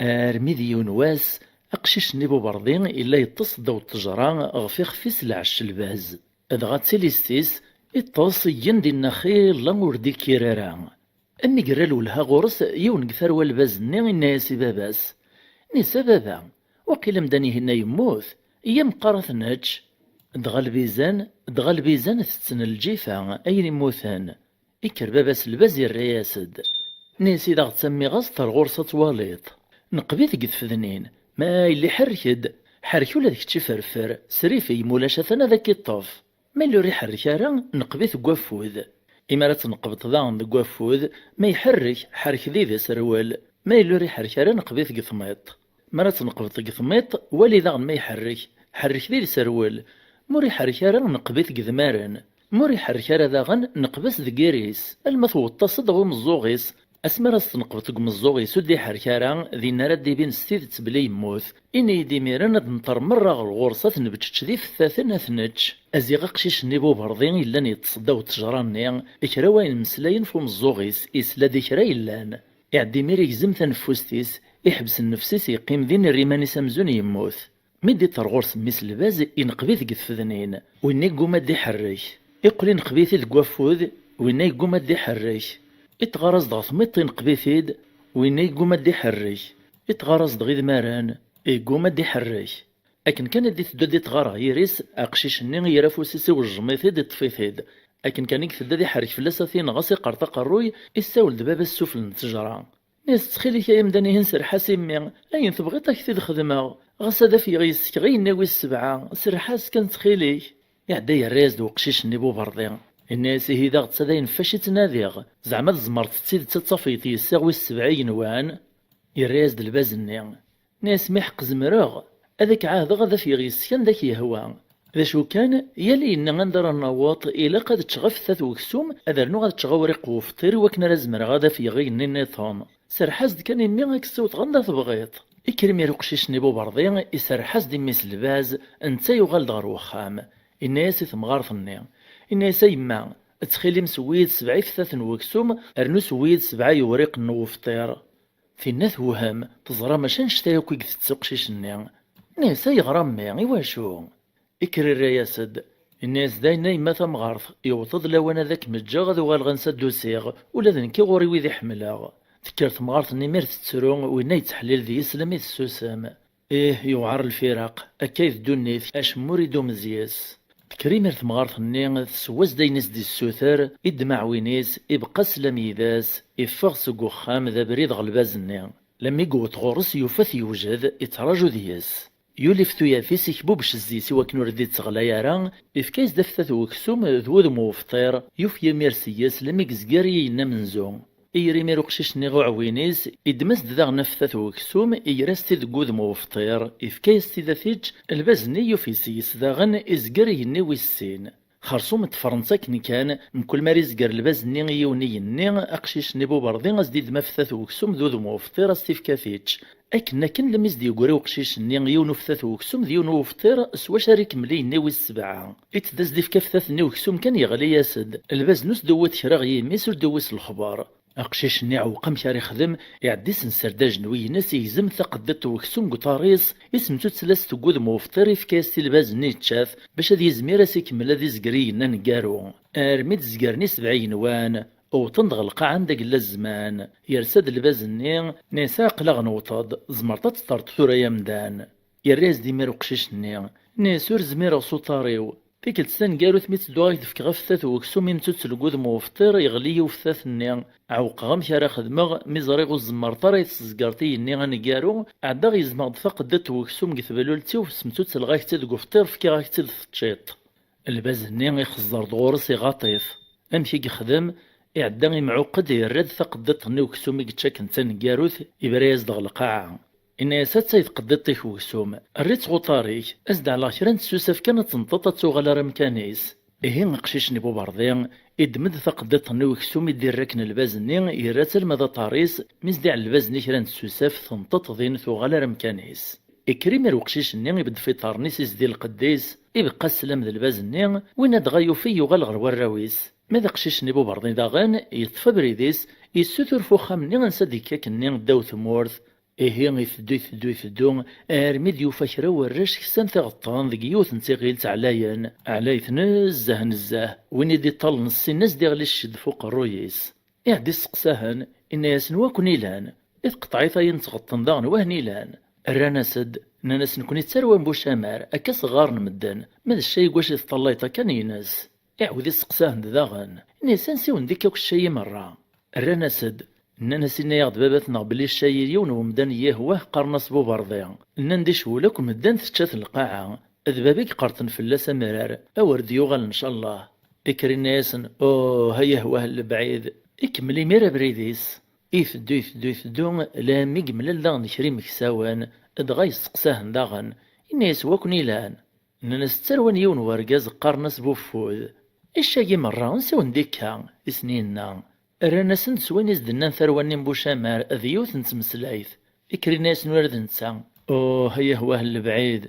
Armi d yiwen wass, aqcic-nni Buberḍi yella yeṭṭes ddaw ttejra ɣef ixef-is lɛecc lbaz. Dɣa d tilist-is, iṭṭes igen dinna xilla ur d-ikkir ara. Am igerra lwelha ɣur-s, yiwen deg tarwa lbaz-nni inna-yas i baba-s: "Nni-s a baba, waqil amdan-ihin-a yemmut, iyya meqqar ad t-nečč." Dɣa lbizan, dɣa lbizan tetten lǧifa ayen immuten. Ikker baba-s lbaz irra-yas-d: "Nni-s i d aɣ-ttammiɣ-as-t ar ɣur-s ad twaliḍ. Neqb-it deg tfednin, ma yella iḥerrek-d, ḥerrek ula d kečč iferfer, srifeg, ma ulac atan ad ak-iṭṭef. Ma yella ur iḥerrek ara, neqb-it deg waffud. Imi ara tt-neqbeḍ daɣen deg waffud, ma iḥerrek, ḥerrek-d i d aserwel, ma yella ur iḥerrek ara, neqb-it deg tmiṭ. Ma ara tt-neqbeḍ deg tmiṭ, wali daɣen ma iḥerrek, ḥerrek-d i d aserwel, ma ur iḥerrek ara, neqb-it deg idmaren, ma ur iḥerrek ara daɣen, neqb-as deg iri-s, alma tewweḍ-as-d ɣer umeẓẓuɣ-is. Asmi ara s-tneqbeḍ deg umeẓẓuɣ-is ur d-iḥerrek ara, dinna ara d-ibin s tidet belli yemmut. Ini-yi-d imiren ad nṭer merra ɣer ɣur-s, ad t-nebčeč d ifettaten, ad t-nečč." Aziɣ aqcic-nni Buberḍi yellan yeṭṭes ddaw ttejra-nni, kra wayen mmeslayen f umeẓẓuɣ-is, yesla-d i kra yellan. Iɛedda imir igzem taneffust-is, iḥbes nnefs-is, yeqqim din, irra iman-is amzun yemmut. Mi d-iṭer ɣur-s mmi-s n lbaz, ineqb-it deg tfednin, winna yegguma ad d-iḥerrek. Iqqel ineqb-it-id deg wafud, winna yegguma ad d-iḥerrek. Iṭɣar-as-d ɣer tmiṭ, ineqb-it-id, winna yegguma ad d-iḥerrek. Iṭɣar-as-d ɣer idmaren, yegguma ad d-iḥerrek. Akken kan i d-iteddu ad d-iṭɣar ɣer yiri-s, aqcic-nni yerra afus-is, iwejjem-it-id, iṭṭef-it-id. Akken kan i iteddu ad iḥerrek fell-as ad t-ineɣ, ad s-iqqert aqerruy, issawel-d baba-s s ufell n ttejra. Nni-as: "Ttxil-k ay amdan, ihi serreḥ-as i mmi, ayen tebɣiḍ ad k-t-id-xedmeɣ, ɣas ad afgeɣ yes-k ɣer yenna wis sebɛa, serreḥ-as kan ttxil-k." Iɛedda yerra-yas-d uqcic-nni Buberḍi. Inna-yas: "Ihi d aɣetta d ayen ɣef wacu i ttnadiɣ, zeɛma tzemreḍ d tidet ad tafeḍ yes-k wis sebɛa igenwan?" Yerra-yas-d lbaz-nni. Nni-as: "Mi ḥeqq zemreɣ, ad ak-ɛahdeɣ ad afgeɣ yes-k anda k-yehwa. D acu kan, yal ayenna anda ara naweḍ, ilaq ad ččeɣ afettat n weksum, ad rnuɣ ad ččeɣ awriq n wefṭir i wakken ara zemreɣ ad afgeɣ igenni nniḍen. Serreḥ-as-d kan i mmi, ad k-ssiwḍeɣ anda tebɣiḍ." Ikker imir uqcic-nni Buberḍi, iserreḥ-as-d i mmi-s n lbaz, netta yuɣal-d ɣer wexxam. Inna-yas i temɣart-nni, inna-yas: "A yemma, ttxil-m sewwi-yi-d sebɛa iftaten n weksum, rnu sewwi-yi-d sebɛa yewriqen n wefṭir." Tinna tewhem, teẓra mačči annect-a akk i itett uqcic-nni. Nni-as: "Ayɣer a mmi, iwacu?" Ikker irra-yas-d, inna-yas: "D ayen a yemma tamɣart, yewweḍ-d lawan ad kem-ǧǧeɣ ad uɣaleɣ ansa d-usiɣ, ula d nekk ɣur-i wid i ḥemmleɣ." Tekker temɣart-nni imir tettru, winna yettḥellil deg-s lammi tessusem. Ih, yewɛer lfiraq, akka i d ddunit, acemma ur idum zyes. Tekker imir temɣart-nni, teswa-as-d ayen i s-d-issuter, iddem aɛwin-is, ibeqqa sslam yid-s, iffeɣ seg uxxam d abrid ɣer lbaz-nni. Lammi yewweḍ ɣur-s, yufa-t yewjed, ittraǧu deg-s. Yulif tuyat-is, ikbubec zzi-s i wakken ur d-itteɣlay ara, ifka-yas-d aftat n weksum d wudem n wefṭir, yufeg imir seg-s lammi yezger i yigenni amenzu. Iyer imir uqcic-nni ɣer uɛwin-is, iddem-as-d daɣen aftat n weksum, iger-as-t-id deg wudem n wefṭir, ifka-yas-t-id ad t-ičč, lbaz-nni yufi seg-s daɣen izger igenni wis sin. Xersum ṭṭfren-tt akken kan, mkul mi ara izger lbaz-nni i yiwen igenni, aqcic-nni Buberḍi ad s-d-iddem aftat n weksum d wudem n wefṭir ad s-t-ifk ad t-ičč. Akken akken lammi s-d-yeggri uqcic-nni yiwen uftat n weksum d yiwen n wefṭir s wacu ara ikemmel igenni wis sebɛa. Itedda s-d-ifka aftat-nni n weksum kan yeɣli-yas-d. Lbaz-nni ur s-d-iwwiḍ kra ɣer yimi-s, ur d-iwwi s lexbar. Aqcic-nni iɛewweq amek ara yexdem, iɛedda isenser-d ajenwi-ines, igzem taqeddiṭ n weksum deg uḍar-is, isemtuttel-as-t deg wudem n wefṭir, ifka-yas-t i lbaz-nni yečča-t, bac ad yizmir ad s-ikemmel ad izger igenni aneggaru. Armi d-zgren i sebɛa igenwan, wwḍen-d ɣer lqaɛa anda yella zzman. Yersa-d lbaz-nni, nni-as: "Aql-aɣ newweḍ-d, tzemreḍ ad teṭṭreḍ tura ay amdan." Yerra-yas-d imir uqcic-nni, nni-as: "Ur zmireɣ s uḍar-iw. Tikkelt taneggarut mi ttedduɣ ad ak-d-fkeɣ aftat n weksum imtuttel deg wudem n wefṭir, yeɣli-yi uftat-nni. Ɛewqeɣ amek ara xedmeɣ, mi ẓriɣ ur tzemmreḍ ara ad yi-tessezzgereḍ igenni aneggaru, ɛeddaɣ gezmeɣ-d taqeddiṭ n weksum deg teblult-iw, semtuttleɣ-ak-tt-id deg ufṭir, fkiɣ-ak-tt-id teččiḍ." Lbaz-nni ixeẓẓer-d ɣur-s, iɣaṭ-it. Amek i yexdem? Iɛedda imɛuqq-d, yerra-d taqeddiṭ-nni n uksum i yečča akken d taneggarut, ibra-yas-d ɣer lqaɛa. Inna-yas: "Attay tqeddiṭ-ik n uksum, err-itt ɣer uḍar-ik, ad s-d-ɛelleɣ kra n tsusaf kan ad tenṭeḍ ad tuɣal ar amkan-is." Ihi aqcic-nni Buberḍi iddem-d taqeddiṭ-nni n uksum i d-irra akken lbaz-nni, yerra-tt alma d aḍar-is, mi s-d-iɛell lbaz-nni kra n tsusaf, tenṭeḍ din tuɣal ar amkan-is. Ikker imir uqcic-nni, ibeddef iḍarren-is, izdi lqedd-is, ibeqqa sslam d lbaz-nni, winna dɣa yufi yuɣal ɣer warraw-is. Ma d aqcic-nni Buberḍi daɣen, yeṭṭef abrid-is, yessutur f uxxam-nni ansa d-ikka akkenni ddaw tmurt. Ihi iteddu, iteddu, iteddu, armi d-yufa kra n warrac ksan tiɣeṭṭen deg yiwet n tiɣilt ɛlayen, ɛlayet nezzeh, nezzeh, win i d-iṭṭalen ssin-as d-iɣli cced f uqerruy-is. Iɛedda isteqsa-hen, inna-yasen: "Wa ken-ilan?" I tqeṭɛit-ayi n tɣeṭṭen daɣen, wa hen-ilan? Rran-as-d, nnan-as: "Nekni d tarwa n Bucamar, akka s-ɣɣaren medden, ma d ccay deg wacu i teṭṭallayeḍ akka n-ines." Iɛawed isteqsa-hen-d daɣen, inna-yas: "Ansi wen-d-ikka akk ccay-i merra?" Rran-as-d, nnan-as: "Inna-yaɣ-d baba-tneɣ belli ccay i yiwen n wemdan n yihwa qqaren-as Buberḍi." Nnan-d: "Icewwel akk medden, tečča-t lqaɛa. D baba i iqerṭen fell-as amrar, a wer d-yuɣal ncallah." Ikker inna-yasen: "Uh, ay ahwah n lebɛid." Ikemmel imir abrid-is. Iteddu, iteddu, iteddu, lammi yemlal daɣen kra imeksawen, dɣa yesteqsa-hen daɣen. Inna-yas: "Wa ken-ilan?" Nnan-as: "D tarwa n yiwen wergaz qqaren-as Buffud." "Icagi merra, ansi wen-d-ikka?" i sen-yenna. Rran-asen-d s wayen i s-d-nnan tarwa-nni n Bucamar d yiwet n tmeslayt. Ikker inna-yasen ula d netta: "Uh, ay ahwah n lebɛid."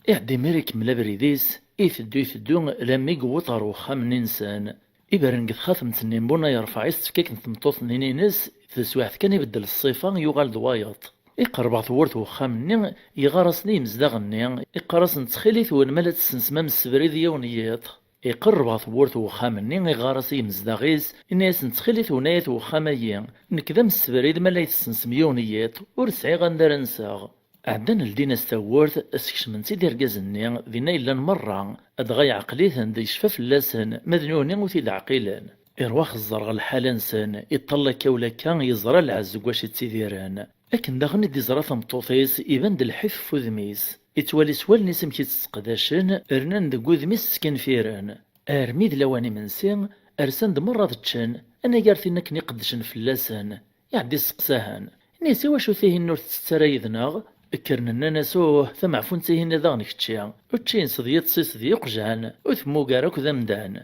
Iɛedda imir ikemmel abrid-is, iteddu, iteddu, lammi yewweḍ ɣer wexxam-nni-nsen. Ibren deg texxatemt-nni n Bunay Rfeɛ i s-tefka akken tmeṭṭut-nni-ines, teswiɛt kan ibeddel ṣṣifa, yuɣal d wayeḍ. Iqerreb ɣer tewwurt n wexxam-nni, iɣar-asen i yimezdaɣ-nni, iqqar-asen: "Ttxil-wen, ma la tessensem-am ssebrid yiwen n yiḍ." Iqerreb ɣer tewwurt n wexxam-nni, iɣar-as i yimezdaɣ-is, inna-yasen: "Ttxil-wen, ay at wexxam-agi, nekk d amessebrid, ma la tessensem yiwen n yiḍ, ur sɛiɣ anda ara nseɣ." Ɛeddan ldin-as tawwurt, skecmen-tt-id irgazen-nni, dinna i llan merra, dɣa yeɛqel-iten-d, yecfa fell-asen, ma d nutni ur t-id-ɛqilen. Irwa xeẓẓer ɣer lḥala-nsen, iṭṭal akka u lakka, yeẓra lɛezz deg wacu i ttidiren. Akken daɣen i d-iẓra tameṭṭut-is, iban-d lḥif f udem-is. Ittwali s wallen-is amek i tt-sseqdacen, rnan deg wudem-is skenfiren. Armi d lawan imensi, rsan-d merra ad ččen, anagar tin akken iqeddcen fell-asen. Iɛedda isteqsa-hen. Inna-yas: "I wacu tihin ur tettett ara yid-neɣ?" Kkren nnan-as: "Uh, tameɛfunt-ihin daɣen kečči. Učči-ines d yiṭes-is d yiqjan, ur temmug ara akk d amdan."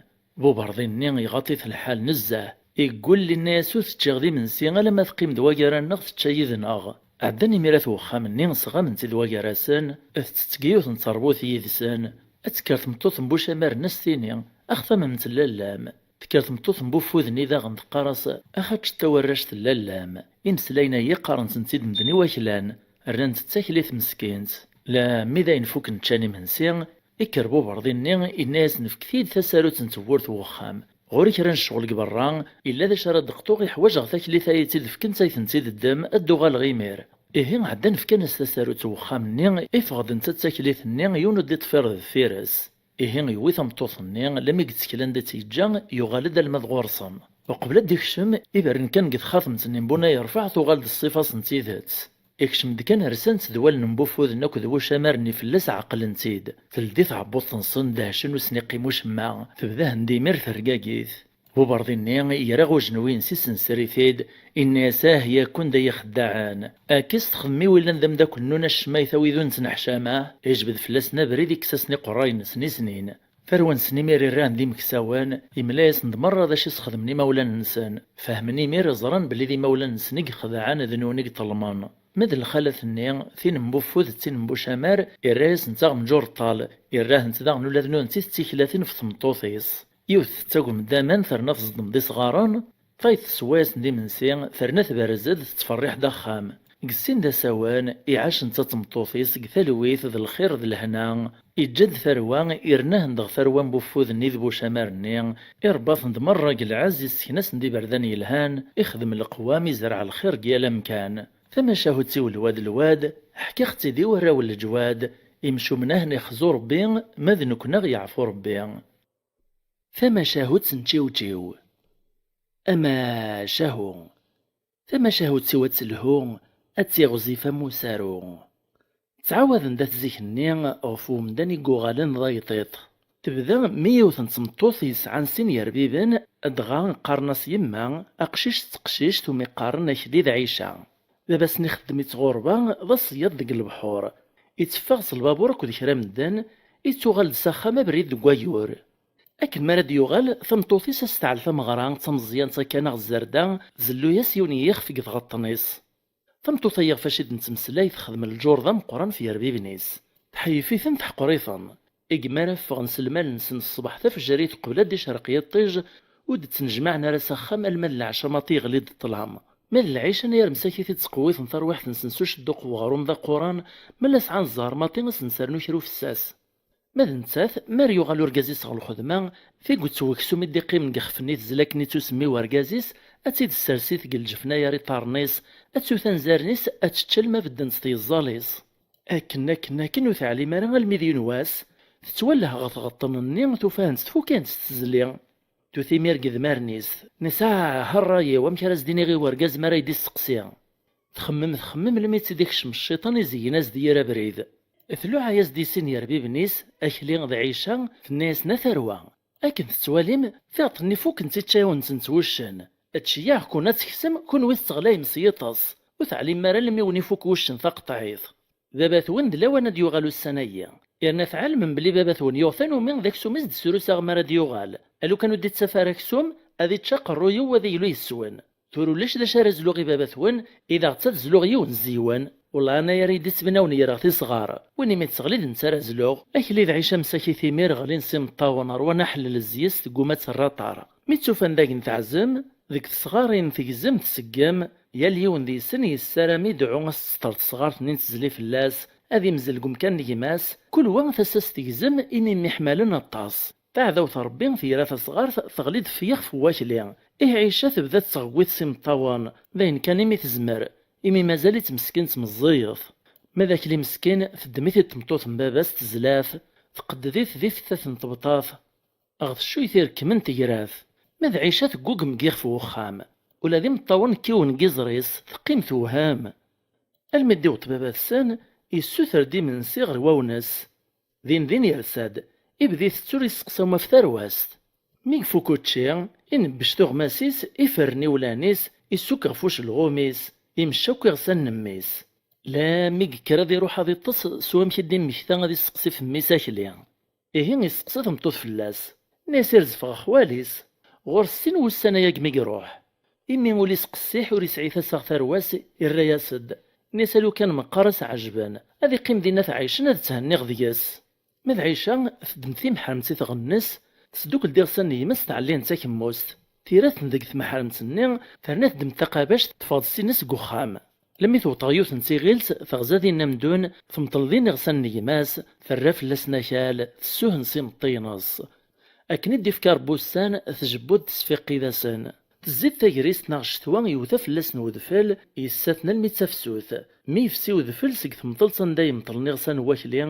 Buberḍi-nni iɣaṭ-it lḥal nezzeh. Iggul, inna-yas: "Ur teččiɣ d imensi alamma teqqim-d wagara-nneɣ tečča yid-neɣ." Ɛeddan imir at wexxam-nni, sɣamen-tt-id wagarasen, tettett deg yiwet n terbut yid-sen. Ad tekker tmeṭṭut n Bucamar-nni ad s-tini: "Axtamemt lallam." Tekker tmeṭṭut n Bufud-nni daɣen teqqar-as: "Ax ad teččeḍ tawarract n lallam." Imeslayen-agi qqaren-ten-id medden i waklan, rran-tt d taklit meskint. Lammi d ayen fukken ččan imensi, ikker Buberḍi-nni, inna-yasen: "Fket-iyi-d tasarut n tewwurt n wexxam. Ɣur-i kra n ccɣel deg berra, illa d acu ara d-qṭuɣ, iḥwaǧeɣ taklit-a i tt-id-fkent, ay tent-id-ddem, ad d-uɣaleɣ imir." Ihi, ɛeddan fkan-as tasarut n wexxam-nni, iffeɣ-d netta d taklit-nni, yiwen ur d-iṭṭfir deffir-s. Ihi, yewwi tameṭṭut-nni, lammi yettkel anda tt-yeǧǧa, yuɣal-d alma d ɣur-sen. Uqbel ad d-ikcem, iberren kan deg texxatemt-nni n Bunay Rfeɛ, tuɣal-d ṣṣifa-s n tidet. Ikcem-d kan, rsan-tt d wallen n Bufuden akked Bucamar-nni fell-as, ɛeqlen-tt-id. Teldi tɛebbuḍt-nsen, dehcen, ur sen-iqqim ucemma. Tebda hen d imir tergagit. Buberḍi-nni ira ujenwi-ines, isenseri-t-id, inna-yas: "Ah, yakk-n d ay ixeddaɛen! Akka s texdem i willan d ameddakel-nnun acemma i tawid ur nettneḥcam, ah?" Ijbed fell-asen abrid, ikkes-asen iqerray-nsen i snin. Tarwa-nsen imir irran d imeksawen, imla-yasen-d merra d acu i sxedmen imawlan-nsen. Fehmen imir, ẓran belli d imawlan-nsen i ixedɛen, d nutni i iṭelmen. Ma d lxalat-nni, tin n Bufud d tin n Bucamar, irra-yasent aɣenǧur ṭṭal, irra-hent daɣen ula d nutenti d tiklatin ɣef tmeṭṭut-is. Yiwet tettagem-d aman, terna tẓeddem-d isɣaren, tayeḍ tessewway-asen-d imensi, terna tberrez-d, tettferriḥ-d axxam. Deg sin d asawen, iɛac netta d tmeṭṭut-is deg talwit d lxir d lehna. Iǧǧa-d tarwa, irna-hen-d ɣer tarwa n Bufud-nni d Bucamar-nni, irebba-ten-d merra deg lɛezz, issken-asen-d iberdan yelhan, ixdem leqwam, izreɛ lxir deg yal amkan. Tamacahut-iw lwad lwad, ḥkiɣ-tt-id i warraw n leǧwad, imcumen a hen-ixzu Rebbi, ma d nekkni a ɣ-yeɛfu Rebbi. Tamacahut n Čiwčiw. Amacahu. Tamacahut-iw ad telhu, ad tiɣzif am usaru. Ttɛawaden-d at zik-nni ɣef umdan i yuɣalen d ayṭiṭ. Tebda mi yiwet n tmeṭṭut yesɛan sin yerbiben, dɣa qqaren-as yemma, aqcic d teqcict umi qqaren Akli d Ɛica. Baba-sen ixeddem-itt ɣurba, d aṣeyyaḍ deg lebḥur. Itteffeɣ s lbabur akked kra medden, ittuɣal-d s axxam abrid deg wayyur. Akken mi ara d-yuɣal, tameṭṭut-is ad s-teɛl tameɣra d tameẓyant akka neɣ zzerda, tzellu-yas yiwen n yixef deg tɣeṭṭen-is. Tameṭṭut-a ɣef acu i d-nettmeslay texdem lǧur d ameqqran f yerbiben-is. Tḥeyyef-iten, teḥqer-iten. Igmi ara ffɣen s lmal-nsen ṣṣbeḥ tafejrit qbel ad d-icerreq yiṭij, ur d-ttnejmaɛen ara s axxam alma d leɛca maḍi yeɣli-d ṭṭlam. Ma d lɛica, anagar msakit i ttqewwiten tarwiḥt-nsen s ucedduq n weɣrum d aquran, ma la sɛan zzher maḍi ad sen-sernu kra ufessas. Ma d nettat, mi ara yuɣal urgaz-is ɣer lxedma, tigget n weksum i d-iqqimen deg ixef-nni tezla akken i ttusemmi wergaz-is, ad tt-id-tessers-it deg lǧefna gar iṭarren-is, ad tewt anzaren-is, ad tečč alma beddent tyeẓẓal-is. Akken, akken, akken ur teɛlim ara almi d yiwen wass, tettwalleh ɣer tɣeṭṭen-nni, tufa-hent tfukk-hent s tezli. Tewt imir deg idmaren-is, tenna-as: "Ah, a ṛṛay-iw, amek ara s-d-iniɣ i wergaz mi ara yi-d-isteqsi?" Txemmem, txemmem, almi tt-id-ikcem cciṭan, izeyyen-as-d yir abrid. Tluɛa-yas-d i sin yerbiben-is, Akli d Ɛica, tenna-yasen: "A tarwa, akken tettwalim, tiɣeṭṭen-nni fukkent ičča-yawen-tent wuccen. Tceyyeɛ-ken ad teksem, kenwi tetteɣlayem s yiṭes. Ur teɛlim ara almi wen-ifuk wuccen taqeṭɛit." Baba-twen d lawan ad d-yuɣal ussan-agi. Yerna tɛelmem belli baba-twen yuɣ tanumi d aksum i s-d-srusaɣ mi ara d-yuɣal. A lukan ur d-ittaf ara aksum, ad ičč aqerruy-iw, ad iglu yes-wen. Tura ulac d acu ara zluɣ i baba-twen, i d aɣ-tt ad zluɣ yiwen zzeywen. Wellah, anagar i d-ittbnawen greɣ tisɣar. Win imi d-teɣli d netta ara zluɣ. Akli d Ɛica msakit imir ɣlin s imeṭṭawen, rwan aḥellel zzey-s, tegguma ad terr aṭar. Mi tt-ufan dagen teɛzem, deg tesɣarin tegzem tseggem, Yal yiwen deg-sen yessaram i dɛu as-tesṭer tesɣart-nni n tezli fell-as, ad imzel deg umkan n gma-s, kul wa tasa-s tegzem imi mmiḥmalen aṭas. Taɛdawt n Ṛebbi tira tasɣart teɣli-d f yixef n wakli. Ih Ɛica tebda tettɣewwit s imeṭṭawen, d ayen kan imi tezmer, imi mazal-itt meskint meẓẓiyet. Ma d akli meskin, teddem-it-id tmeṭṭut n baba-s tezla-t, tqedded-it di teftat n tebṭat, ɣef tcuyt irekkmen tegrat. Ma d Ɛica teggugem deg yixef n wexxam, ula d imeṭṭawen kkiwen deg yiẓri-s, teqqim tewhem. Almi d-iweṭ baba-tsen, yessuter-d imensi ɣer wawnes. Din din yersa-d, ibda itett ur yesteqsa uma f tarwast. Mi ifuk učči, inebbec tuɣmas-is, iferren iwlan-is, issukk ɣef ucelɣum-is, imecc akk iɣsan n mmi-s. Lammi yekker ad iruḥ ad iṭṭes s wamek i d-immekta ad isteqsi f mmi-s akli. Ihi isteqsa tameṭṭut fell-as, nni-as irezf ɣer xwali-s. Ɣur-s sin wussan ayagi mi iruḥ. Imi ul-is qessiḥ ur yesɛi tasa ɣer tarwa-s, irra-yas-d, nni-as a lukan meqqar a s-ɛejben, ad iqqim dinna ad t-ɛicen ad tthenniɣ deg-s. Ma d Ɛica, teddem timeḥremt i tɣennes, tesdukkel-d iɣsan n yemma-s tɛellin d takemmust. Tira-ten deg tmeḥremt-nni, terna teddem taqabact teffeɣ-d sin-s seg uxxam. Lemmi tewweḍ ɣer yiwet n tiɣilt, teɣza din amdun, temṭel din iɣsan n gma-s, terra fell-asen akal, tessuhen s imeṭṭi-ines. Akken i d-ifka Rebbi ussan, tjebbu-d tesfiqqid-asen. Tezzi-d tagrist neɣ ccetwa yewta fell-asen udfel, yessaten almi d tafsut. Mi yefsi udfel seg temṭelt anda yemṭlen iɣsan n wakli,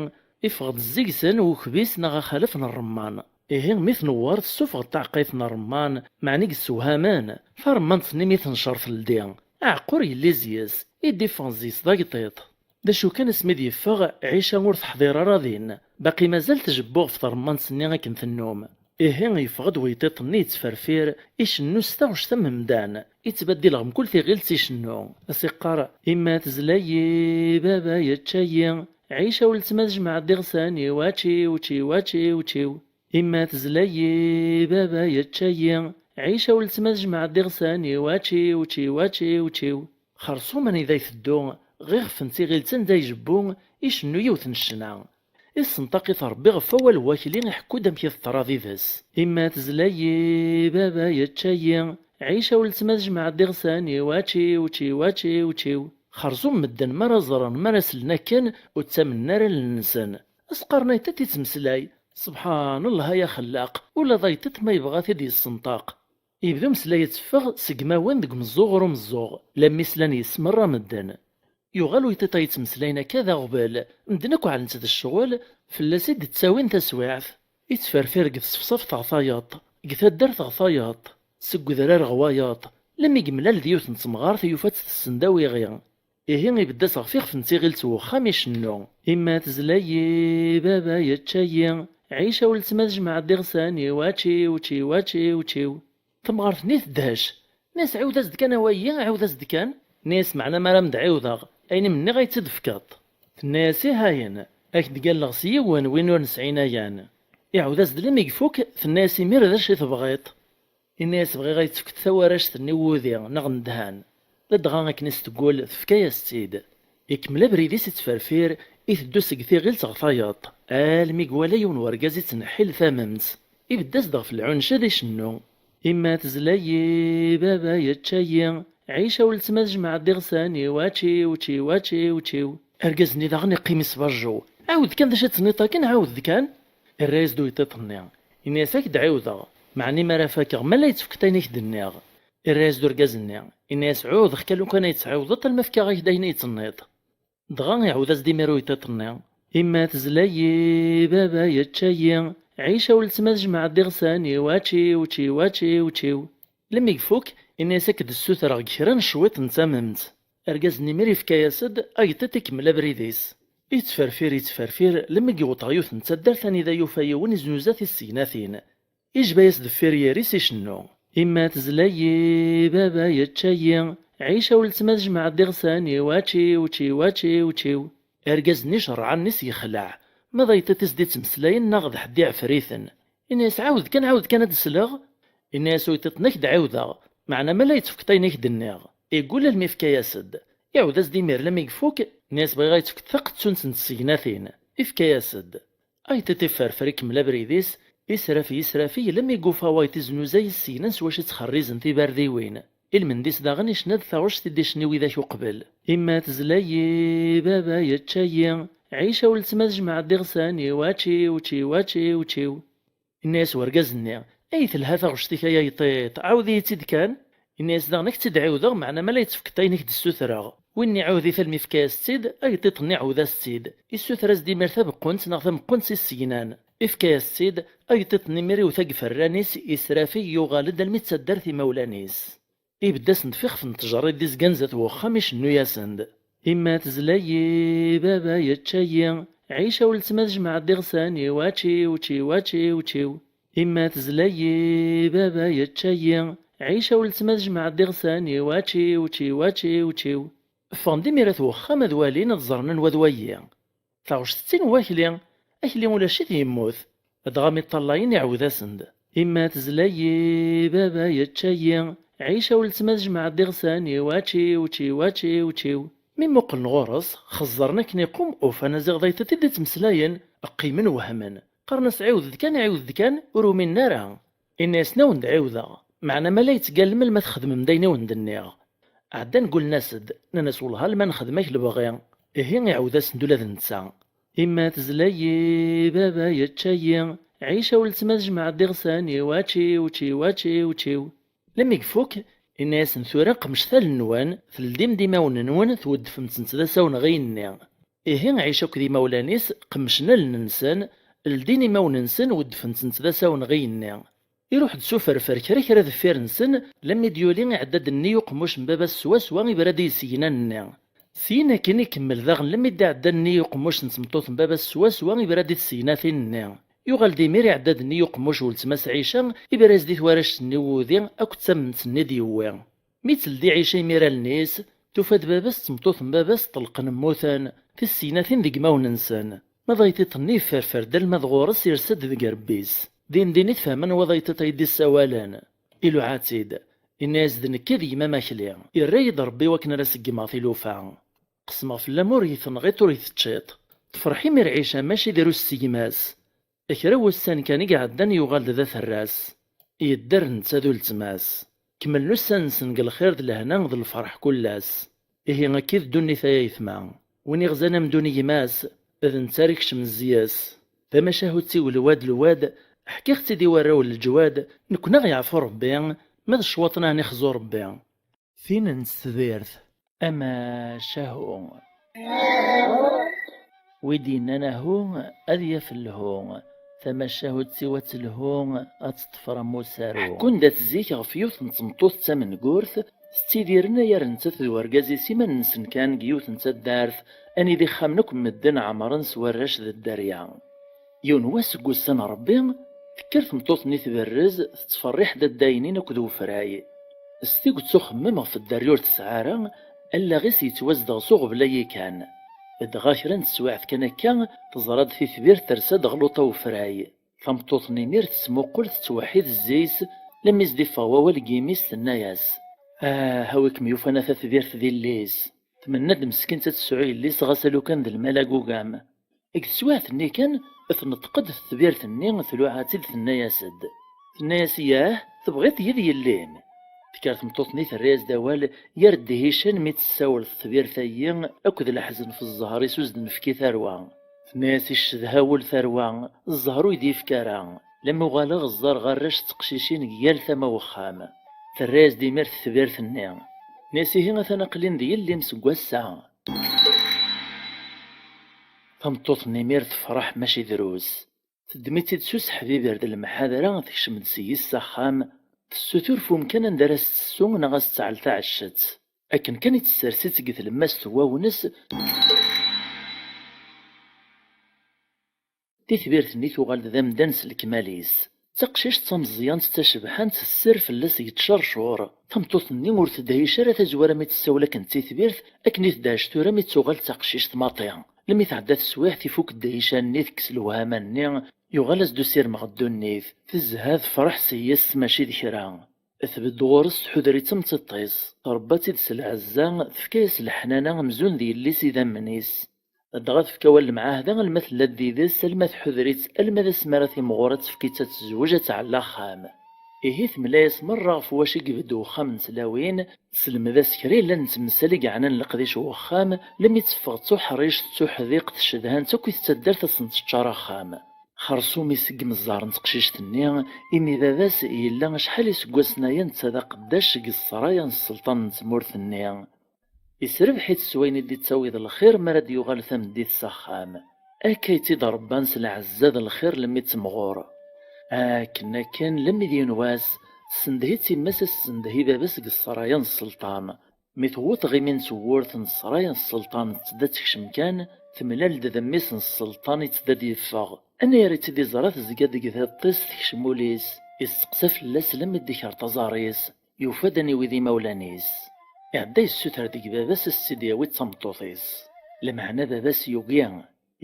iffeɣ-d zzig-sen ukbis neɣ axalef n ṛṛemman. Ihi mi tnewwer tessufeɣ-d taɛeqqayt n ṛṛemman, meɛna i yessewhamen, taremmant-nni mi tencer teldi, aɛeqqur yelli zzis, i d-iffeɣ zzis d agṭiṭ. D acu kan asmi d-yeffeɣ, Ɛica ur teḥḍir ara din, baqi mazal tjebbu ɣef tremmant-nni akken tennum. Ihi yeffeɣ-d weyṭiṭ-nni yettferfir, icennu s taɣect am umdan, ittbaddil ɣer mkul tiɣilt icennu, as iqqar, yemma tezla-yi, baba yečča-yi, Ɛica weltma tejmeɛ-d iɣsan-iw, ačiw, čiw, ačiw, čiw. Yemma tezla-yi, baba yečča-yi, Ɛica weltma tejmeɛ-d iɣsan-iw, ačiw, čiw, ačiw, čiw. Xerṣum anida iteddu, ɣ ixef n tiɣilt anda ijebbu, icennu yiwet n ccna. Issenṭaq-it Ṛebbi ɣef wawal n wakli iḥekku-d amek i teḍra did-s. Yemma tezla-yi, baba yečča-yi, Ɛica weltma tejmeɛ-d iɣsan-iw, ačiw, čiw, ačiw, čiw. Xerṣum medden mi ara ẓren, mi ara slen akken, ur ttamnen ara allen-nsen. As-qqaren ayṭiṭ ittmeslay. Sebḥan Llah ay axellaq, ula d ayṭiṭ ma yebɣa ad t-id-yessenṭaq. Yebda umeslay yetteffeɣ seg imawen deg umeẓẓuɣ ɣer umeẓẓuɣ, lammi slan yes-s merra medden. Yuɣal uyṭiṭ-a yettmeslayen akka d aɣbel, medden akk ɛellan-tt d ccɣel, fell-as i d-ttawin taswiɛt. Ittferfir deg tṣefṣaft ɣer tayeḍ, deg taddart ɣer tayeḍ, seg udrar ɣer wayeḍ, lammi yemlal d yiwet n temɣart yufa-tt tessen d awiɣi. Ihi ibedd-as ɣef ixef n tiɣilt n wexxam icennu. Yemma tezla-yi, baba yečča-yi, Ɛica weltma tejmeɛ-d iɣsan-iw, ačiw, čiw, ačiw, čiw. Tamɣart-nni tedhec. Nni-as ɛiwed-as-d kan a wayi, ɛiwed-as-d kan. Nni-as meɛna mi ara m-d-ɛiwdeɣ, ayen i m-nniɣ ad yi-tt-id-tefkeḍ. Tenna-yas ih ayen, ad k-d-galleɣ s yiwen win ur nesɛin ayan. Iɛawed-as-d lammi ifuk, tenna-yas imir d acu i tebɣiḍ? Inna-yas bɣiɣ ad yi-tefkeḍ tawarract-nni n wudi neɣ n ddhan. Ladɣa akken i s-teggul tefka-yas-tt-id. Ikemmel abrid-is ittferfir, iteddu seg tiɣilt ɣer tayeḍ, almi iwala yiwen wergaz ittneḥḥil tamemt. Ibedd-as-d ɣef lɛunca d icennu. Yemma tezla-yi, baba yečča-yi, Ɛica weltma tejmeɛ-d iɣsan-iw, ačiw, čiw, ačiw, čiw. Argaz-nni daɣen iqqim isbajju. Ɛawed kan d acu i d-tenniḍ akken, ɛawed-d kan. Irra-yas-d uyṭiṭ-nni. Inna-yas ad k-d-ɛiwdeɣ, meɛna mi ara fakeɣ, ma la yi-tefkeḍ ayen i k-d-nniɣ. Irra-yas-d urgaz-nni. Inna-yas ɛuhdeɣ kan lukan ad yi-tt-tɛiwdeḍ alma fkiɣ-ak-d ayen i yi-d-tenniḍ. Dɣa iɛawed-as-d imir uyṭiṭ-nni. Yemma tezla-yi, baba yečča-yi, Ɛica weltma tejmeɛ-d iɣsan-iw, ačiw, čiw, ačiw, čiw. Lemmi ifuk, inna-yas ad k-d-ssutreɣ deg kra n cwiṭ n tamemt. Argaz-nni imir ifka-yas-d, agṭiṭ ikemmel abrid-is. Ittferfir, ittferfir, lemmi yewweḍ ɣer yiwet n taddart anida yufa yiwen iznuza tissegnatin. Ijba-yas deffir yir-is icennu. Yemma tezla-yi, baba yečča-yi, Ɛica weltma tejmeɛ-d iɣsan-iw, ačiw, čiw, ačiw, čiw. Argaz-nni icerreɛ allen-is yexleɛ, ma d ayṭiṭ i s-d-ittmeslayen neɣ d ḥedd iɛefriten. Inna-yas ɛawed kan, ɛawed kan ad d-sleɣ. Inna-yas uyṭiṭ-nni ad k-d-ɛiwdeɣ, meɛna ma la yi-tefkeḍ ayen i k-d-nniɣ. Iggul almi ifka-yas-d. Iɛawed-as-d imir lammi ifuk, inna-yas bɣiɣ ad yi-tefkeḍ taqettunt n tsegnatin. Ifka-yas-d. Ayṭiṭ iferfer ikemmel abrid-is, israfeg israfeg lammi yufa wayeḍ iznuza isegnan s wacu i ttxerrizen tibardiwin. Ilmend-is daɣen icna-d taɣect i d-icni widak uqbel. Imma tezla-yi, baba yečča-yi, Ɛica weltma tejmeɛ-d iɣsan-iw, ačiw, čiw, ačiw, čiw. Inna-yas wergaz-nni, ay telha taɣect-ik ay ayṭiṭ, ɛawed-iyi-tt-id kan. Inna-yas daɣen, ad k-tt-id-ɛiwdeɣ, meɛna ma la yettfekkeḍ ayen i k-d-ssutreɣ. Win iɛawed-it almi ifka-yas-tt-id, ayṭiṭ-nni iɛawed-as-tt-id. Issuter-as-d imir tabeqqunt neɣ tameqqunt s issegnan. Ifka-yas-tt-id, ayṭiṭ-nni imir iwet-ag ferran-is, israfig yuɣal-d almi d taddart imawlan-is. Ibedd-asen-d f ixef n ttjerrid d-izgan zdat wexxam icennu-yasen-d. Imma tezla-yi, baba yečča-yi, Ɛica weltma tejmeɛ-d iɣsan-iw, ačiw, čiw, ačiw, čiw. Imma tezla-yi, baba yečča-yi, Ɛica weltma tejmeɛ-d iɣsan-iw, ačiw, čiw, ačiw, čiw. Ffɣen-d imir at wexxam ad walin, ad ẓren anwa d wayi. Taɣect d tin n wakli, akli ulac-it yemmut. Dɣa mi ṭṭalayen iɛawed-asen-d. Imma tezla-yi, baba yečča-yi, Ɛica weltma tejmeɛ-d iɣsan-iw, ačiw, čiw, ačiw, čiw. Mi muqlen ɣur-s, xeẓẓren akken iqum, ufan aziɣ d ayṭiṭ i d-ittmeslayen, qqimen wehmen. Qqaren-as ɛiwed-d kan, ɛiwed-d kan, ur uminen ara. Inna-yasen awen-d-ɛiwdeɣ, meɛna ma la yettgallem alma txedmem-d ayen i wen-d-nniɣ. Ɛeddan gullen-as-d, nnan-as wellah alma nexdem-ak lebɣi. Ihi iɛawed-asen-d ula d netta. Imma tezla-yi, baba yečča-yi, Ɛica weltma tejmeɛ-d iɣsan-iw, ačiw, čiw, ačiw, čiw. Lemmi ifuk, inna-yasen tura qemcet allen-nwen, teldim-d imawen-nwen, tweddfem-tent d asawen ɣi-nni. Ihi Ɛica akked imawlan-is qemcen allen-nsen, ldin imawen-nsen, weddfen-tent d asawen ɣi-nni. Iruḥ-d s uferfer kra kra deffir-nsen, lammi d-yuli iɛedda-d nni uqemmuc n baba-s swaswa ibra-d i yisegnan-nni. Syin akin ikemmel daɣen lammi d-iɛedda nni uqemmuc n tmeṭṭut n baba-s swaswa ibra-d i tsegnatin-nni. Yuɣal-d imir iɛedda-d nni uqemmuc weltma-s Ɛica, ibra-as-d i twarract-nni n wudi akked tamemt-nni d-yewwi. Mi teldi Ɛica imir allen-is, tufa-d baba-s d tmeṭṭut n baba-s ṭṭelqen mmuten, tissegnatin deg imawen-nsen. Ma d ayṭiṭ-nni yefferfer-d alma d ɣur-s, yersa-d deg irebbi-s. Din din i tefhem anwa d ayṭiṭ ay d-issawalen. Iluɛa-tt-id. Inna-yas d nekk i d gma-m akli. Irra-yi-d Rebbi wakken ara seggmeɣ tilufa. Qesmeɣ fell-am ur yi-tenɣiḍ ur yi-teččiḍ. Tefreḥ imir Ɛica mačči drus s gma-s. Kra n wussan kan i iɛeddan yuɣal-d d aterras. Yedder netta d uletma-s. Kemmlen ussan-nsen deg lxir d lehna d lferḥ kul ass. Ihi akka i d ddunit ay aytma. Win iɣzan amdun i gma-s, d netta ara ikecmen zzi-s. Tamacahut-iw lwad lwad, ḥkiɣ-tt-id i warraw n leǧwad, nekkni aɣ-yeɛfu Rebbi, ma d ccwaṭen a ɣ-nixzu Rebbi. Tin n tesdirt. Amacahu. Wi d-yennan ahu, ad yaf lhu. Tamacahut-iw ad telhu, ad teṭṭef ram usaru. Ḥekkun-d at zik ɣef yiwet n tmeṭṭut d tamengurt, tettidiren aya nettat d urgaz-is iman-nsen kan deg yiwet n taddart, anida ixxamen akk medden ɛemren s warrac d dderya. Yiwen wass deg wussan n Rebbi, tekker tmeṭṭut-nni tberrez, tettferriḥ-d addaynin akked wefray. S tiget uxemmem ɣef dderya ur tesɛi ara, allaɣ-is yettwazdeɣ s uɣbel-ayi kan. Dɣa kra n teswiɛt kan akka, teẓra-d titbirt tersa-d ɣluṭa wefray. Tameṭṭut-nni imir tettmuqul tettweḥḥid zzi-s, lammi s-d-iffeɣ wawal deg yimi-s tenna-yas: "Ah, a wi kem-yufan a tatbirt d illi-s! Tmenna-d meskint ad tesɛu yelli-s ɣas a lukan d lmal agugam." Deg teswiɛt-nni kan, tneṭṭeq-d tetbirt-nni, tluɛa-tt-id, tenna-yas-d. Tenna-yas: "Yah, tebɣiḍ-iyi d yelli-m?" Tekker tmeṭṭut-nni terra-yas-d awal, yar ddihican mi tessawel tetbirt-ayi akked leḥzen f zzher-is ur s-d-nefki tarwa. Tenna-yas: "Iccedha wul tarwa, zzher ur yi-d-yefki ara. Lammi uɣaleɣ ẓẓareɣ arrac d teqcicin deg yal tama n wexxam." Terra-yas-d imir tetbirt-nni. Tenna-yas: "Ihi atan aql-in d yelli-m seg wass-a." Tameṭṭut-nni imir tefreḥ mačči drus. Teddem-itt-id s useḥbiber d lemḥadra, tekcem-d seg-s s axxam, tessutur f umkan anda ara s-tessu neɣ a s-tseɛl taɛeccet. Akken kan i tessers-itt deg tlemmast n wawnes, titbirt-nni tuɣal-d d amdan s lekmal-is. D taqcict d tameẓyant d tacebḥant, tesser fell-as deg tcercur. Tameṭṭut-nni ur tedhic ara tazwara mi tessawel akken d titbirt, akken i tedhec tura mi d-tuɣal d taqcict maṭi. Lemmi tɛedda teswiɛt, ifuk ddihican-nni, tekkes lewhama-nni, yuɣal-as-d usirem ɣer ddunit. Tezha tefreḥ s yes mačči d kra. Tbedd ɣur-s, tḥuder-itt am tiṭ-is, tṛebba-tt-id s lɛezza, tefka-yas leḥnana amzun d yelli-s idammen-is. Dɣa tefka awal lemɛahda alma tella-d did-s, alma tḥuder-itt, alma d asmi ara timɣur ad tefk-itt ad tezweǧ, ad tɛell axxam. Ihi temla-yas merra ɣef wacu i ibedd uxxam n tlawin, tesselmed-as kra yellan n temsal i yeɛnan leqdic n uxxam, lemmi teffeɣ d tuḥrict d tuḥdiqt cedhant akk i taddart ad sent-teččar axxam. Xersum iseggem zzher n teqcict-nni, imi baba-s yella acḥal iseggasen aya netta d aqeddac deg ssraya n sselṭan n tmurt-nni. Isrebbeḥ-itt s wayen i d-ittawi d lxir mi ara d-yuɣal tameddit s axxam. Akka i tt-id-rebban s lɛezza d lxir lemmi d-temɣur. Akken akken lemmi d yiwen wass, tessendeh-itt yemma-s ad tessendeh i baba-s deg ssraya n sselṭan. Mi tewweḍ ɣimi n tewwurt n ssraya n sselṭan tedda ad tekcem kan, temlal-d d mmi-s n sselṭan i tt-da d-yeffeɣ. Anayer i tt-id-iẓra tezga deg tiṭ-is tekcem ul-is, isteqsa fell-as lemmi d-ikerṭ aẓar-is, yufa-d aniwi d imawlan-is. Iɛedda yessuter deg baba-s ad s-tt-id-yawi d tameṭṭut-is. Lameɛna baba-s yugi,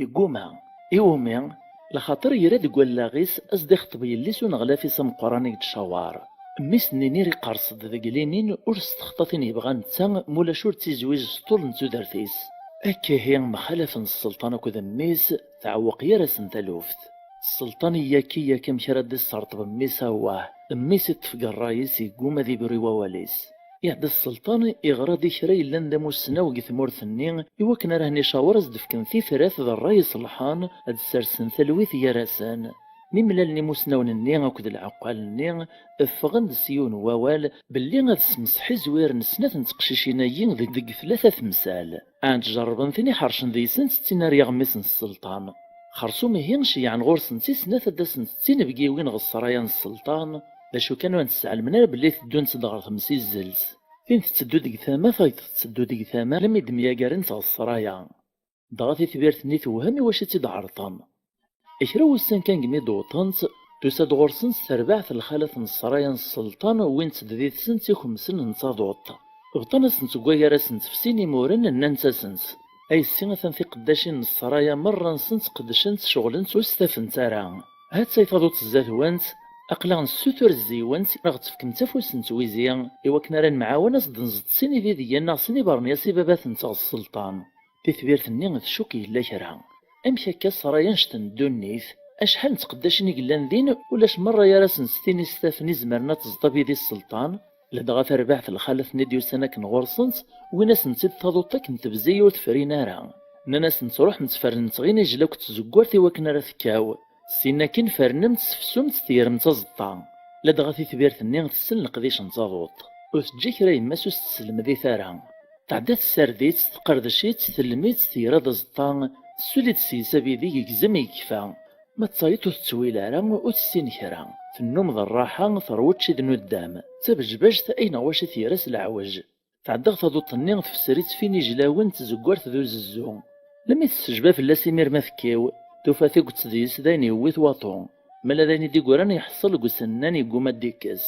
yegguma. Iwumi? Laxaṭer ira deg wallaɣ-is ad s-d-ixeṭṭeb yelli-s uneɣlaf-is ameqqran i yettcawar. Mmi-s-nni iqqers-d deg linin ur s-texṭa tin yebɣa netta, mulac ur ttizwiz s ṭṭul n tudert-is. Akka ihi mxalafen sselṭan akked mmi-s, teɛweq gar-asen taluft. Sselṭan iyaki yak amek ara d-isserṭeb mmi-s, awah, mmi-s iṭṭef deg ṛṛay-is, yegguma ad ibru i wawal-is. Iɛedda sselṭan iɣra-d i kra yellan d amussnaw deg tmurt-nni, i wakken ara hen-icawer ad s-d-fken tifrat d ṛṛay iṣelḥen, ad d-sersen talwit gar-asen. Mi mlalen imusnawen-nni akked lɛeqqal-nni, ffɣen-d s yiwen n wawal belli ad ssemseḥ izwiren snat n teqcicin-agi deg, deg tlata temsal. Ɛent jerrben tin iḥercen deg-sent d tin ara yaɣ mmi-s n sselṭan. Xersum ihi ceyyɛen ɣur-sent i snat ad d-asent d tinebgiwin ɣer ssraya n sselṭan, d acu kan ur sseɛlmen ara belli teddunt-d ɣer temsizzelt. Tin tetteddu deg tama, tayeḍ tetteddu deg tama, lemmi d-myagarent ɣer ssraya. Dɣa titbirt-nni tewhem i wacu i tt-id-ɛerḍen. Kra wussan kan deg mi d-wwḍent, tusa-d ɣur-sent terbaɛt lxalat n ssraya n sselṭan, wwint-d did-sent ikemsen n taduṭ. Bṭan-asent deg wagar-asent f sin imuren, nnant-asent: "Ay ssi, atan tiqeddacin n ssraya merra-nsent qeddcent, ceɣlent, ur stafent ara. Ha-tt-ay taduṭ zdat-went, aql-aɣ nessutur zzi-went, neɣ tefkemt afus n twizi, i wakken ara nemɛawan ad s-d-nẓeṭ sin ibidyen neɣ sin ibernyas i baba-tent ɣer sselṭan." Titbirt-nni tcukk yella kra. Amek akka ssraya annect n ddunit? Acḥal n tqeddacin i yellan din, ulac merra gar-asent tin istafen izemren ad teẓḍ abidi sselṭan? Ladɣa terbaɛt lxalat-nni d-yusan akken ɣur-sent, wwin-asent-id taduṭ akken tebzi ur tefrin ara. Nnan-asent: "Ruḥemt fernemt ɣinijel akked tzeggurt i wakken ara tekkaw. Syin akkin fernemt, sefsumt, tegremt aẓeṭṭa." Ladɣa titbirt-nni tessen leqdic n taduṭ. Ur teǧǧi kra yemma-s ur s-tesselmed-it ara. Tɛedda tessared-itt, tqerdec-itt, tellem-itt, tegra-d aẓeṭṭa, tessuli-d seg-s abidi yegzem yekfa. Ma d tayeḍ ur tettwil ara, ur tessin kra. Tennum d rraḥa, terwa učči d nuddam. D tabejbajt ay neɣ wacu i tger s leɛwej. Tɛedda ɣer taduṭ-nni, tefser-itt f inijlawen n tzeggurt d uzezzu. Lemmi tessejba fell-as imir ma tekkiw, tufa tuget deg-s d ayen yewwit waṭu. Ma la d ayen i d-igran iḥṣel deg usennan, yegguma ad d-ikkes.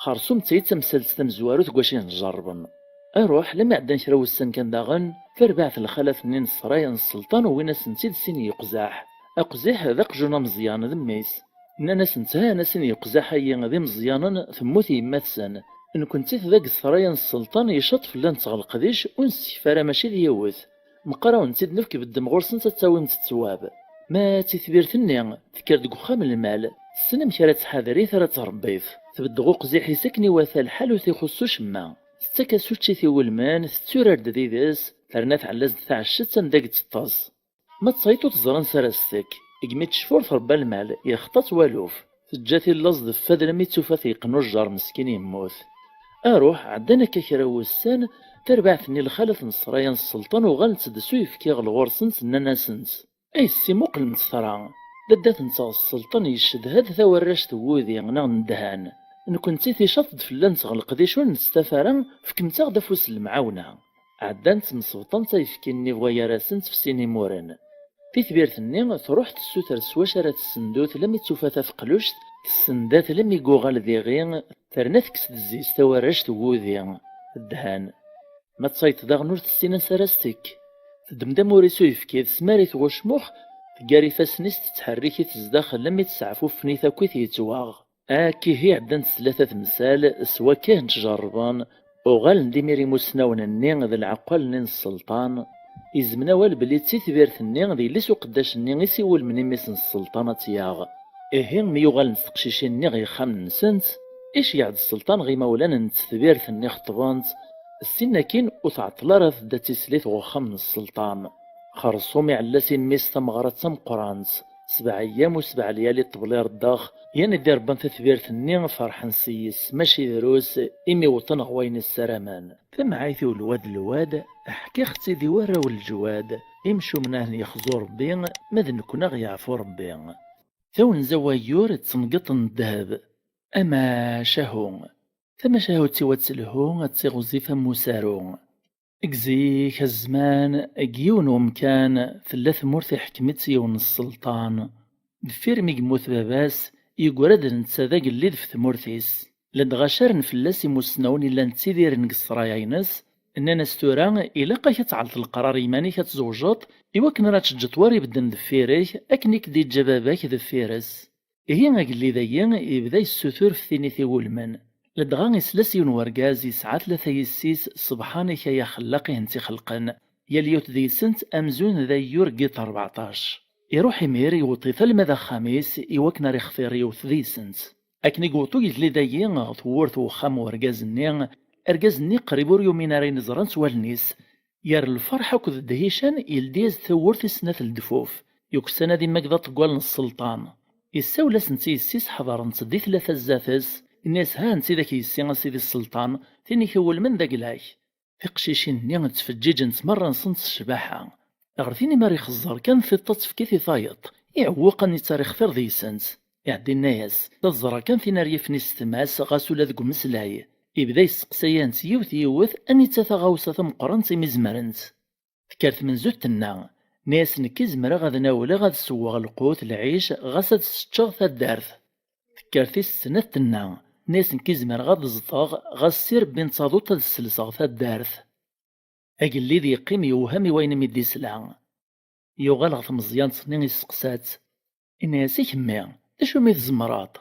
Xersum d tayi d tamsalt tamezwarut deg wacu i njerrben. Aruḥ, lemmi ɛeddan kra wussan kan daɣen, terbaɛt lxalat-nni n ssraya n sselṭan wwin-asent-id sin yeqzaḥ. Aqziḥ d aqjun ameẓyan d mmi-s. Nnan-asent: "Ha-n a sin yeqzaḥ-ayi d imeẓyanen, temmut yemma-tsen. Nekkenti d deg ssraya n sselṭan, icaṭ fell-anteɣ leqdic, ur nessekfa ara mačči d yiwet. Meqqar a wen-tt-id-nefk beddem ɣur-sent ad tawimt ttwab." Ma d titbirt-nni, tekker deg uxxam n lmal, tessen amek ara tḥader i ara tṛebbit. Tbedd ɣer uqziḥ-is akken iwata lḥal ur t-ixuṣṣ ucemma. Tettak-as učči t-iwulmen, tetturar-d did-s, terna tɛella-as-d taɛecceṭ anda i d-teṭṭes. Ma d tayeḍ ur teẓri ansi ara s-tekk, deg mi tecfa ur tṛebba lmal, yexṭa-tt waluf. Teǧǧa-t i laẓ d fad lemmi tufa-t yeqnujjar meskin yemmut. Aruḥ, ɛeddan akka kra wussan, tarbaɛt-nni lxalat n ssraya n sselṭan uɣalent-d s uyefki ɣer ɣur-sent, nnan-asent: "Ay ssi, muqlemt tara, dadda-tneɣ sselṭan yeccedha-d tawarract n wudi neɣ n ddhan. Nekkenti ticaṭ-d fell-anteɣ leqdic ur nestaf ara, fkemt-aɣ-d afus n lemɛawna." Ɛeddant msebṭent ayefki-nni bɣa gar-asent f sin imuren. Titbirt-nni truḥ tessuter s wacu ara tessendut lemmi tufa tafeqluct, tessenda-t lemmi yuɣal d iɣi, terna tekkes-d zzi-s tawarract n wudi, ddhan. Ma d tayeḍ daɣen ur tessin ansi ara s-tekk. Teddem-d amur-is uyefki, tesmar-it ɣer ucmux, teggar ifassen-is tettḥerrik-it zdaxel lemmi tesseɛfuffen-it akkit yettwaɣ. Akkihi ɛeddant tlata temsal, s wakka i ttjerrben, uɣalen-d imir imusnawen-nni d lɛeqqal-nni n sselṭan, izmen awal belli d titbirt-nni d yelli-s uqeddac-nni i s-iwulmen i mmi-s n sselṭan ad tt-yaɣ. Ihi mi uɣalent teqcicin-nni ɣer yexxamen-nsent, Iceyyeɛ-d sselṭan ɣer imawlan n tetbirt-nni xeṭṭben-tt, ssin akkin ur tɛeṭṭel ara tedda d tislit ɣer uxxam n sselṭan. Xersum iɛella-s i mmi-s tameɣra d tameqqrant. Sebɛa eyyam u sebɛa lyali ṭṭbel ireddax, yan i d-irebban tatbirt-nni ferḥen s yes, mačči drus, imi wwḍen ɣer wayen ssaramen. Tamɛayt-iw lwad lwad, ḥkiɣ-tt-id i warraw n leǧwad, imcumen ahen yexzu Rebbi, ma d nekkni aɣ yeɛfu Rebbi. Tawenza n wayyur d tengeṭ n ddheb, amacahu. Tamacahut-iw ad telhu, ad tiɣzif am usaru. Deg zik, a zzman, deg yiwen umkan, tella tmurt iḥkem-itt yiwen n sselṭan. Deffir mi yemmut baba-s, yeggra-d netta d agellid ɣef tmurt-is. Ladɣa caren fell-as imussnawen i llan ttidiren deg ssraya-ines, nnan-as tura ilaq-ak ad tɛelleḍ leqrar i yiman-ik ad tzewjeḍ, iwakken ara teǧǧeḍ war ibedden deffir-k, akken i k-d-iǧǧa baba-k deffir-s. Ihi agellid-agi yebda yessutur ɣef tin i t-iwulmen. Ladɣa isla s yiwen wergaz yesɛa tlata yessi-s, sebḥan-ik ay axellaq i hent-ixelqen, yal yiwet deg-sent amzun d ayyur n yiḍ rbeɛṭac. Iruḥ imir iweṭ-it alma d axxam-is iwakken ar ixtir yiwet deg-sent. Akken i yewweḍ ugellid-agi ɣer tewwurt n uxxam n urgaz-nni, argaz-nni qrib ur yumin ara ayen ẓran s wallen-is. Gar lferḥ akked ddhican, yeldi-as-d tawwurt i snat ldfuf, yuksan ad immag d aṭeggal n sselṭan. Issawel-asent i yessi-s ḥeḍrent-d i tlata zdat-s, inna-yas: "Ha netta i d ak-yessi a sidi sselṭan, tin i k-iwulmen d agla-k." Tiqcicin-nni ttfeǧǧiǧent merra-nsent s ccbaḥa. Ɣer tin imi ara ixeẓẓer kan tiṭ ad tefk i tayeḍ, iɛewweq anita ara ixtir deg-sent. Iɛeddi inna-yas: "Ad ẓreɣ kan tin ara yifen isetma-s ɣas ula deg umeslay." Ibda yesteqsay-ant yiwet yiwet anita taɣawsa tameqqrant imi zemrent. Tekker tmenzut tenna: "Nni-as nekk i zemreɣ ad nawleɣ ad sewweɣ lqut, lɛic, ɣas ad seččeɣ taddart." Tekker tis snat tenna: "Nni-as nekk i zemreɣ ad ẓḍeɣ, ɣas s irebbi n taḍuṭ ad sselseɣ taddart." Agellid yeqqim yewhem i wayen mi d-isla. Yuɣal ɣer tmeẓyant-nni yesteqsa-tt, inna-yas: "I kemmi, d acu mi tzemreḍ?"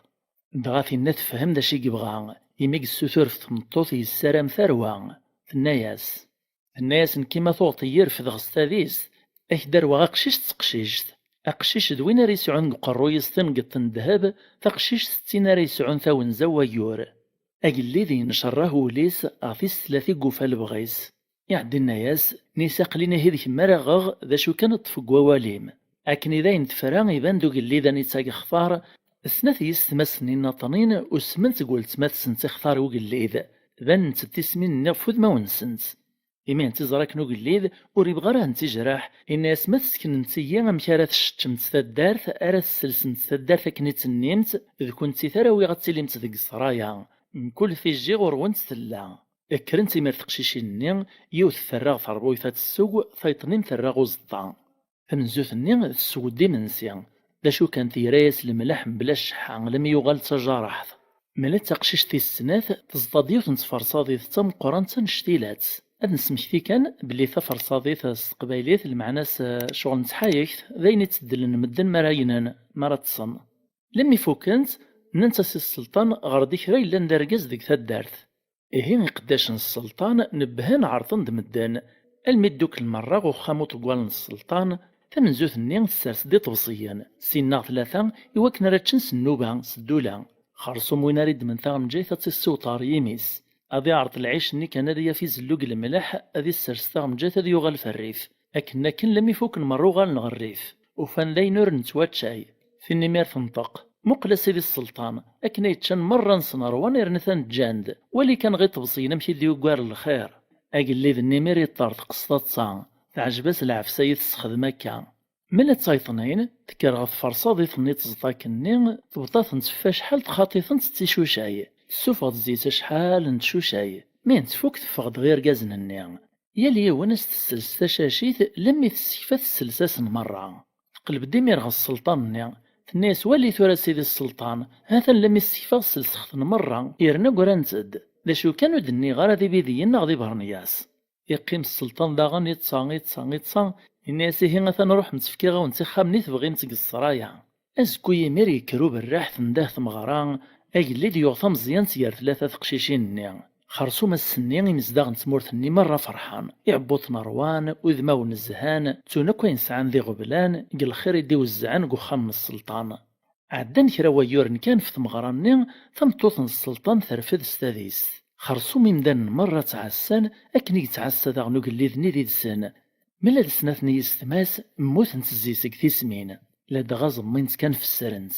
Dɣa tinna tefhem d acu i yebɣa, imi yessutur ɣef tmeṭṭut yessaram tarwa. Tenna-yas, tenna-yas: "Nekki ma tuɣeḍ-iyi refdeɣ s tadist, ad k-d-arweɣ aqcic d teqcict. Aqcic d win ara yesɛun deg uqerruy-is tingeḍt n ddheb, taqcict d tin ara yesɛun tawenza n wayyur." Agellid yencerrah wul-is ɣef tis tlata i yufa lebɣi-s. Iɛeddi inna-yas: "Nni-as aql-in ihi d kemm ara aɣeɣ, d acu kan ṭṭef deg wawal-im." Akken i d ayen tefra, iban-d ugellid anita i yextar, snat yessetma-s-nni nniḍnin usment deg weltma-tsent ixtar ugellid, banent-d tismin-nni ɣef wudmawen-nsent. Imi hent-iẓra akken ugellid ur ibɣi ara hent-ijreḥ, inna-yas: "Ma tesseknemt-iyi amek ara tceččemt taddart, ara tesselsemt taddart akken i tennimt, d kunti ara awiɣ ad tilimt deg ssraya. Mkul tijji ɣur-went tella." Kkrent imir teqcicin-nni, yiwet terra ɣer terbuyt ad tesseww, tayeḍ-nni terra ɣer uẓeṭṭa. Tamenzut-nni tesseww-d imensi. D acu kan, tegra-yas lemleḥ mebla cceḥḥa, almi yuɣal d tajareḥt. Mela d taqcict tis snat, teẓḍa-d yiwet n tferṣaḍit d tameqqrant annect-ilat. Ad nesmekti kan belli taferṣaḍit s teqbaylit, lmeɛna-s, eh, ccɣel n tḥayekt, d ayen itteddlen medden mi ara gnen, mi ara ṭṭsen. Lemmi fukkent, nnant-as i sselṭan: "Ɣer-d i kra yellan d argaz deg taddart." Ihi iqeddacen n sselṭan nebbhen ɛerḍen-d medden, almi dduklen merra ɣer uxxam uṭeggal n sselṭan. Tamenzut-nni tessers-d iṭebsiyen, sin neɣ tlata, i wakken ara ččen s nnuba, s ddula. Xersum win ara iddmen taɣenǧayt ad tt-issiweḍ ɣer yimi-s. Ad iɛreḍ lɛic-nni kan ad yaf izellu deg lemleḥ, ad issers taɣenǧayt ad yuɣal f rrif. Akken akken, lammi fukken merra uɣalen ɣer rrif. Ufan d ayen ur nettwaččay. Tin imir tenṭeq: "Muqel a sidi sselṭan, akken ay ččan merra-nsen ṛwan yerna atan ǧǧan-d. Wali kan ɣer iṭebsiyen amek i d-yuggar lxir." Agellid-nni imir yeṭṭerḍeq s taḍsa. Teɛjeb-as lɛefsa i tessexdem akka. Mela d tayeḍnin, tekker ɣer tferṣaḍit-nni tẓeṭ akkenni, tebḍa-tent ɣef wacḥal txaḍ-itent d ticucay. Tessufeɣ-d zzi-s acḥal n tcucay. Mi tent-tfuk, teffeɣ-d ɣer irgazen-nni. Yal yiwen a s-tessels tacacit, lemmi tessekfa tessels-asen merra. Teqleb-d imir ɣer sselṭan-nni. Tenna-yas: "Wali tura a sidi sselṭan, ha-t-an lemmi ssekfaɣ sselseɣ-ten merra, yerna ggrant-d. D acu kan ur d-nniɣ ara d ibidiyen neɣ d ibernyas." Iqqim sselṭan daɣen iṭṭa, iṭṭa, iṭṭa, yenna-yas: "Ihi atan ruḥemt fkiɣ-awent ixxamen i tebɣimt deg ssraya." Azekka yimir yekker uberraḥ, tendeh tmeɣra, agellid yuɣ tameẓyant gar tlata teqcicin-nni. Xersum ass-nni imezdaɣ n tmurt-nni merra ferḥen, iɛebbuṭen ṛwan, udmawen zhan, ttun akk ayen sɛan d iɣeblan, deg lxir i d-iwezzɛen deg uxxam n sselṭan. Ɛeddan kra wayyuren kan ɣef tmeɣra-nni, tameṭṭut n sselṭan terfed s tadist. Xersum imdanen merra ttɛassan akken i yettɛassa daɣen ugellid-nni did-sen. Mlal snat n yissetma-s mmutent zzi seg tismin, ladɣa ẓemmint kan fessrent.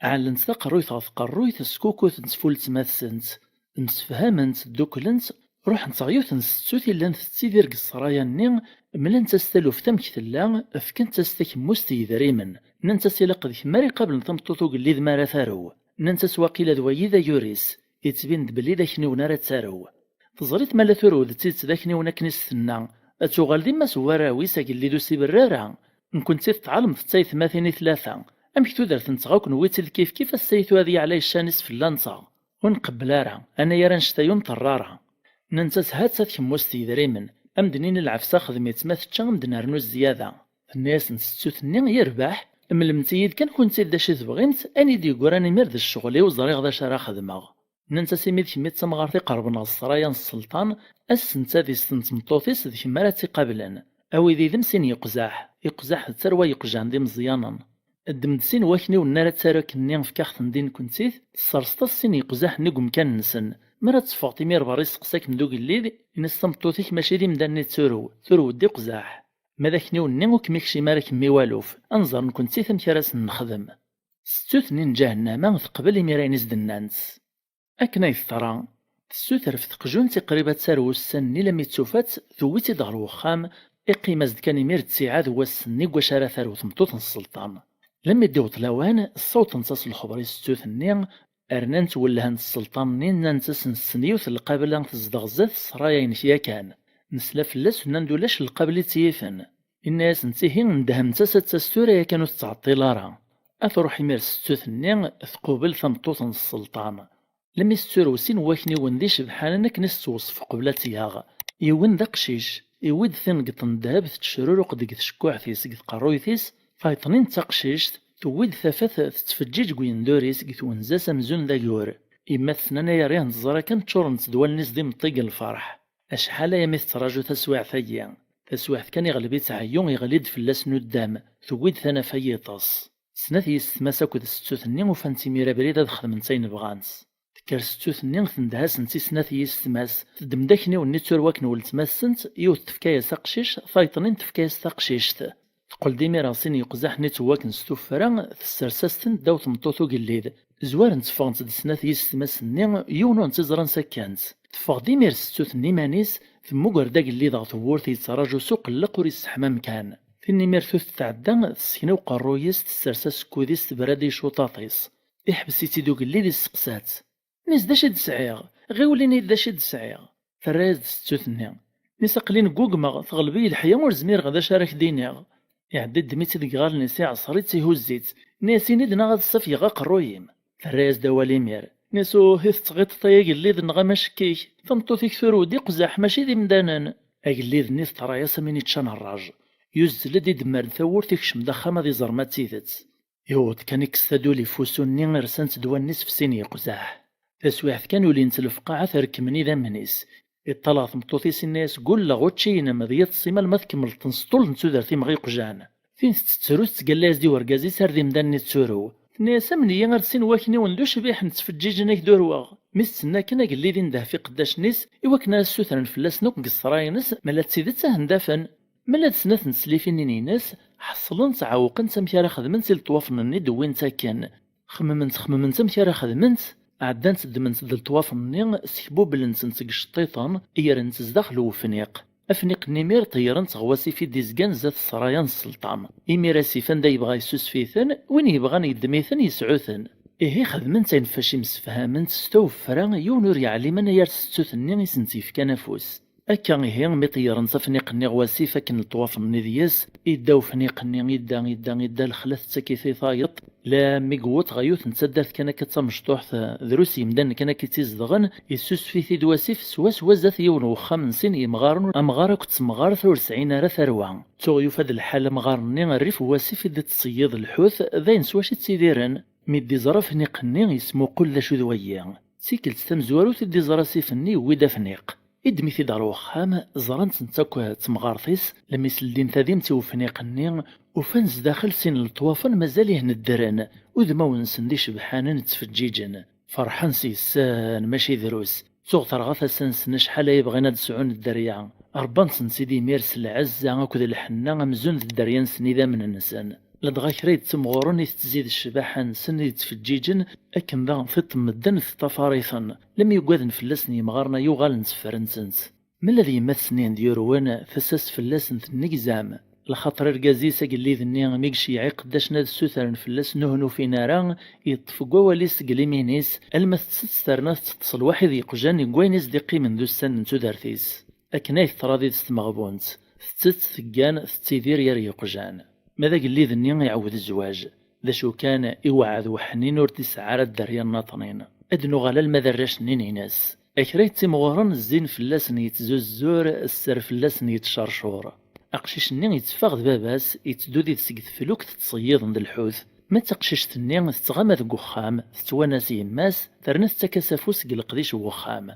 Ɛellent taqerruyt ɣer tqerruyt, skukutent f weltma-tsent, msefhament, dduklent, ruḥent ɣer yiwet n settut i llant tettidir deg ssraya-nni, mlant-as taluft amek tella, fkant-as takemmust n yedrimen, nnant-as ilaq d kemm ara iqablen tameṭṭut ugellid mi ara tarew, nnant-as waqila d wayi d ayur-is, yettbin-d belli d akniwen ara tarew. Teẓriḍ ma la turew d tidet d akniwen akken i s-tenna, ad tuɣal d yemma-s n warraw-is agellid ur s-iberri ara. Nekkenti tettɛalmeḍ d taytmatin i tlata, amek tudert-nteɣ akk newwi-tt-id kifkif ass-a i tura ad yeɛla yeccan-is fell-anteɣ? Ur nqebbel ara, anayer annect-a ur nṭerr ara. Nnant-as ha-tt-a tkemmust n yedrimen, a m-d-nini lɛefsa xdem-itt ma tečča a m-d-nernu zzyada. Tenna-yasent settut-nni yerbeḥ, mlemt-iyi-d kan kunti d acu i tebɣimt, ayen i d-yeggran imir d ccɣel-iw ẓriɣ d acu ara xedmeɣ. Nnant-as imi d kemm i d tamɣart iqerben ɣer ssraya n sselṭan, ass n tadist n tmeṭṭut-is d kemm ara tt-iqablen. Awi-d yid-m sin yeqzaḥ, iqzaḥ d tarwa yeqjan d imeẓyanen. Ddem-d sin wakniwen ara ttaru akkenni fk-aɣ-ten-d i nekkenti, tesserseḍ-as sin yeqzaḥ-nni deg umkan-nsen. Mi ara teffɣeḍ imir berra isteqsa-kem-d ugellid, ini-as tameṭṭut-ik mačči d imdanen i d-turew, turew-d iqzaḥ. Ma d akniwen-nni ur kem-ikcim ara kemm i waluf, ad nẓer nekkenti amek ara sen-nexdem. Settut-nni n ǧahennama teqbel imir ayen i s-d-nnant. Akken ay teḍra, tessuter ɣef teqjunt i qrib ad tarew ussan-nni lammi tufa-tt, tewwi-tt-id ɣer wexxam, iqqim-as-d kan imir ttiɛad n wass-nni deg wacu ara tarew tmeṭṭut n sselṭan. Lammi d-iweḍ lawan, ssawḍent-as lexber i settut-nni, rnant wellhant sselṭan-nni, nnant-as nessen yiwet n lqabla tezdeɣ zdat ssraya-inek yakan. Nesla fell-as, nnan-d ulac lqabla i tt-yifen. Inna-yasent ihi ndehmemt-as ad tas tura yakan ur tettɛeṭṭil ara. Ad truḥ imir settut-nni, tqubel tameṭṭut n sselṭan. Lammi s-turew sin wakniwen d icebḥanen akken i s-tettweṣṣef qbel ad tt-yaɣ. Yiwen d aqcic, iwwi-d tineggeṭ n ddheb tettecruruq deg tcekkuḥt-is deg tqerruyt-is, tayeḍnin d taqcict, tewwi-d tafat tettfeǧǧiǧ deg uyendur-is deg twenza-s amzun d agur. Yemma-tsen anayer ihen teẓra kan ččurent-d wallen-is d imeṭṭi deg lferḥ. Acḥal aya mi tettraǧu taswiɛt-agi. Taswiɛt kan iɣleb-itt ɛeyyu, iɣli-d fell-as nuddam, tewwi-d tanafa n yiṭes. Snat yessetma-s akked settut-nni ufant imir abrid ad xedment ayen bɣant. Tekker settut-nni, tendeh-asent i snat yessetma-s, teddem-d akniwen-nni tturwa akken weltma-tsent, yiwet tefka-yas aqcic, tayeḍnin tefka-yas taqcict. Teqqel-d imir ɣer sin yeqzaḥ-nni ttewwaken s tuffra, tessers-as-ten ddaw tmeṭṭut ugellid. Zwarent ffɣent-d snat yessetma-s-nni, yiwen ur ntiẓran sakkant. Teffeɣ-d imir settut-nni iman-is, temmuger-d agellid ɣer tewwurt yettraǧu s uqelleq ur yesseḥmam kan. Tin imir tut tɛedda, tessekna uqerruy-is, tessers asekkud-is, tebra-d i icuṭaṭ-is. Iḥbes-itt-id ugellid, isseqsa-tt. Nis d acu i d-sɛiɣ? Ɣiwel ini-d d acu i d-sɛiɣ. Terra-yas-d settut-nni. Nis aql-i neggugmeɣ, teɣleb-iyi leḥya ur zmireɣ d acu ara k-d-iniɣ. Iɛedda iddem-itt deg iɣallen-is iɛṣer-itt ihuzz-itt. Ini-as ini-d neɣ ad ssafgeɣ aqerruy-im. Terra-yas-d awal imir. Nis uh i tettɣiṭeḍ ay agellid neɣ amack-ik? Tameṭṭut-ik turew-d iqzaḥ mačči d imdanen. Agellid-nni teḍra-yas am win iččan rraj. Yuzzel-d idemmer-d tawwurt ikcem-d axxam ad iẓer ma d tidet. Yewweḍ kan ikkes taduli f wusu-nni, rsant-d wallen-is f sin yeqzaḥ. Taswiɛt kan ulint lefqaɛa, terkem-n idammen-is. Iṭṭal ɣer tmeṭṭut-is, inna-yas gulleɣ učči-inem d yiṭes-im alma tkemmleḍ-ten s ṭṭul n tudert-im ɣ iqjan. Tin tettettru tettgalla-yas-d i urgaz-is ar d imdanen i tetturew. Tenna-yas amneyyi ar d sin wakniwen d ucbiḥ n ttfeǧǧiǧen ak-d-urweɣ. Mi s-tenna akken agellid indeh f iqeddacen-is i wakken ara ssutren fell-asen akk deg ssṛaya-ines ma la d tidet ad ten-d-afen. Ma la d snat n teslifin-nni-ines, ḥeṣlent ɛewqent amek ara xedment i leṭwafen-nni d-wwint akken. Xemmement xemmement amek ara xedment, ɛeddant ddment-d leṭwafen-nni, skbublent-tent deg iceṭṭiṭen, grent zdaxel n wefniq. Afniq-nni imir ṭeyyren-t ɣer wasif i d-izgan zdat ssṛaya n sselṭan. Imir asif anda yebɣa yessusef-iten, win yebɣan yeddem-iten yesɛu-ten. Ihi xedment ayen fac imsefhament s taweffra, yiwen ur yeɛlim anayer s ttut-nni i sent-yefkan afus. Akka ihi, mi ṭeyyren s afniq-nni ɣer wasif akken leṭwafen-nni deg-s, idda ufniq-nni, idda, idda, idda, lexla tettak-it i tayeḍ, lammi yewweḍ ɣer yiwet n taddart kan akka d tamecṭuḥt, drus yemdanen kan akka i tt-izedɣen, yessusef-it-id wasif swaswa zdat yiwen n wexxam n sin yemɣaren, amɣar akked temɣart ur sɛin ara tarwa. Tuɣ yufa-d lḥal amɣar-nni rrif n wasif i d-tettṣeyyiḍ lḥut, d ayen s wacu i ttidiren. Mi d-iẓra afniq-nni, yesmuqul d acu d wayi. D tikkelt tamezwarut i d-iẓra asif-nni yewwi-d afniq. Iddem-it-id ɣer wexxam, ẓran-tt netta akk d temɣart-is, lmi s-ldin tadimt i ufniq-nni, ufan zdaxel sin n leṭwafen mazal ihen ddren, udmawen-nsen d icebḥanen ttfeǧǧiǧen. Ferḥen s yes-sen, mačči drus. Tuɣ terɣa tasa-nsen acḥal ay bɣin ad sɛun dderya. Rebban-ten-id imir s lɛezza akked lḥenna amzun d dderya-nsen idammen-nsen. Ladɣa kra yettimɣuren i tettzid ccbaḥa-nsen i yettfeǧǧiǧen, akken daɣen tiṭ n medden teṭṭafar-iten, lemmi ugaden fell-asen yimɣaren-a yuɣalen tteffren-tent. Mella d yemma-tsen i hen-d-yurwen, tasa-s fell-asen tennegzam. Lxaṭer argaz-is agellid-nni mi yeceyyeɛ iqeddacen ad ssutren fell-as nuhn ufin ara, yeṭṭef deg wawal-is deg limin-is, alma tettett terna tetteṭṭes lwaḥid yeqjan deg wayen i s-d-iqqimen d ussan n tudert-is. Akken ay teṭra did-s tmeɣbunt, tettett, teggan, tettidir yer yeqjan. Ma d agellid-nni iɛawed zzwaǧ, d acu kan, iweɛɛed weḥnin ur d-isɛa ara dderya nnaṭnin. Ad nuɣal alma d arrac-nni n ines. A kra yettimɣuren zzin fell-asen yettzuzzur, sser fell-asen yettcercur. Aqcic-nni yetteffeɣ d baba-s, yetteddu did-s deg teflukt ttṣeyyiḍen d lḥut. Ma d taqcict-nni tettɣama deg uxxam, tettwanas yemma-s, terna tettak-as afus deg leqdic n uxxam.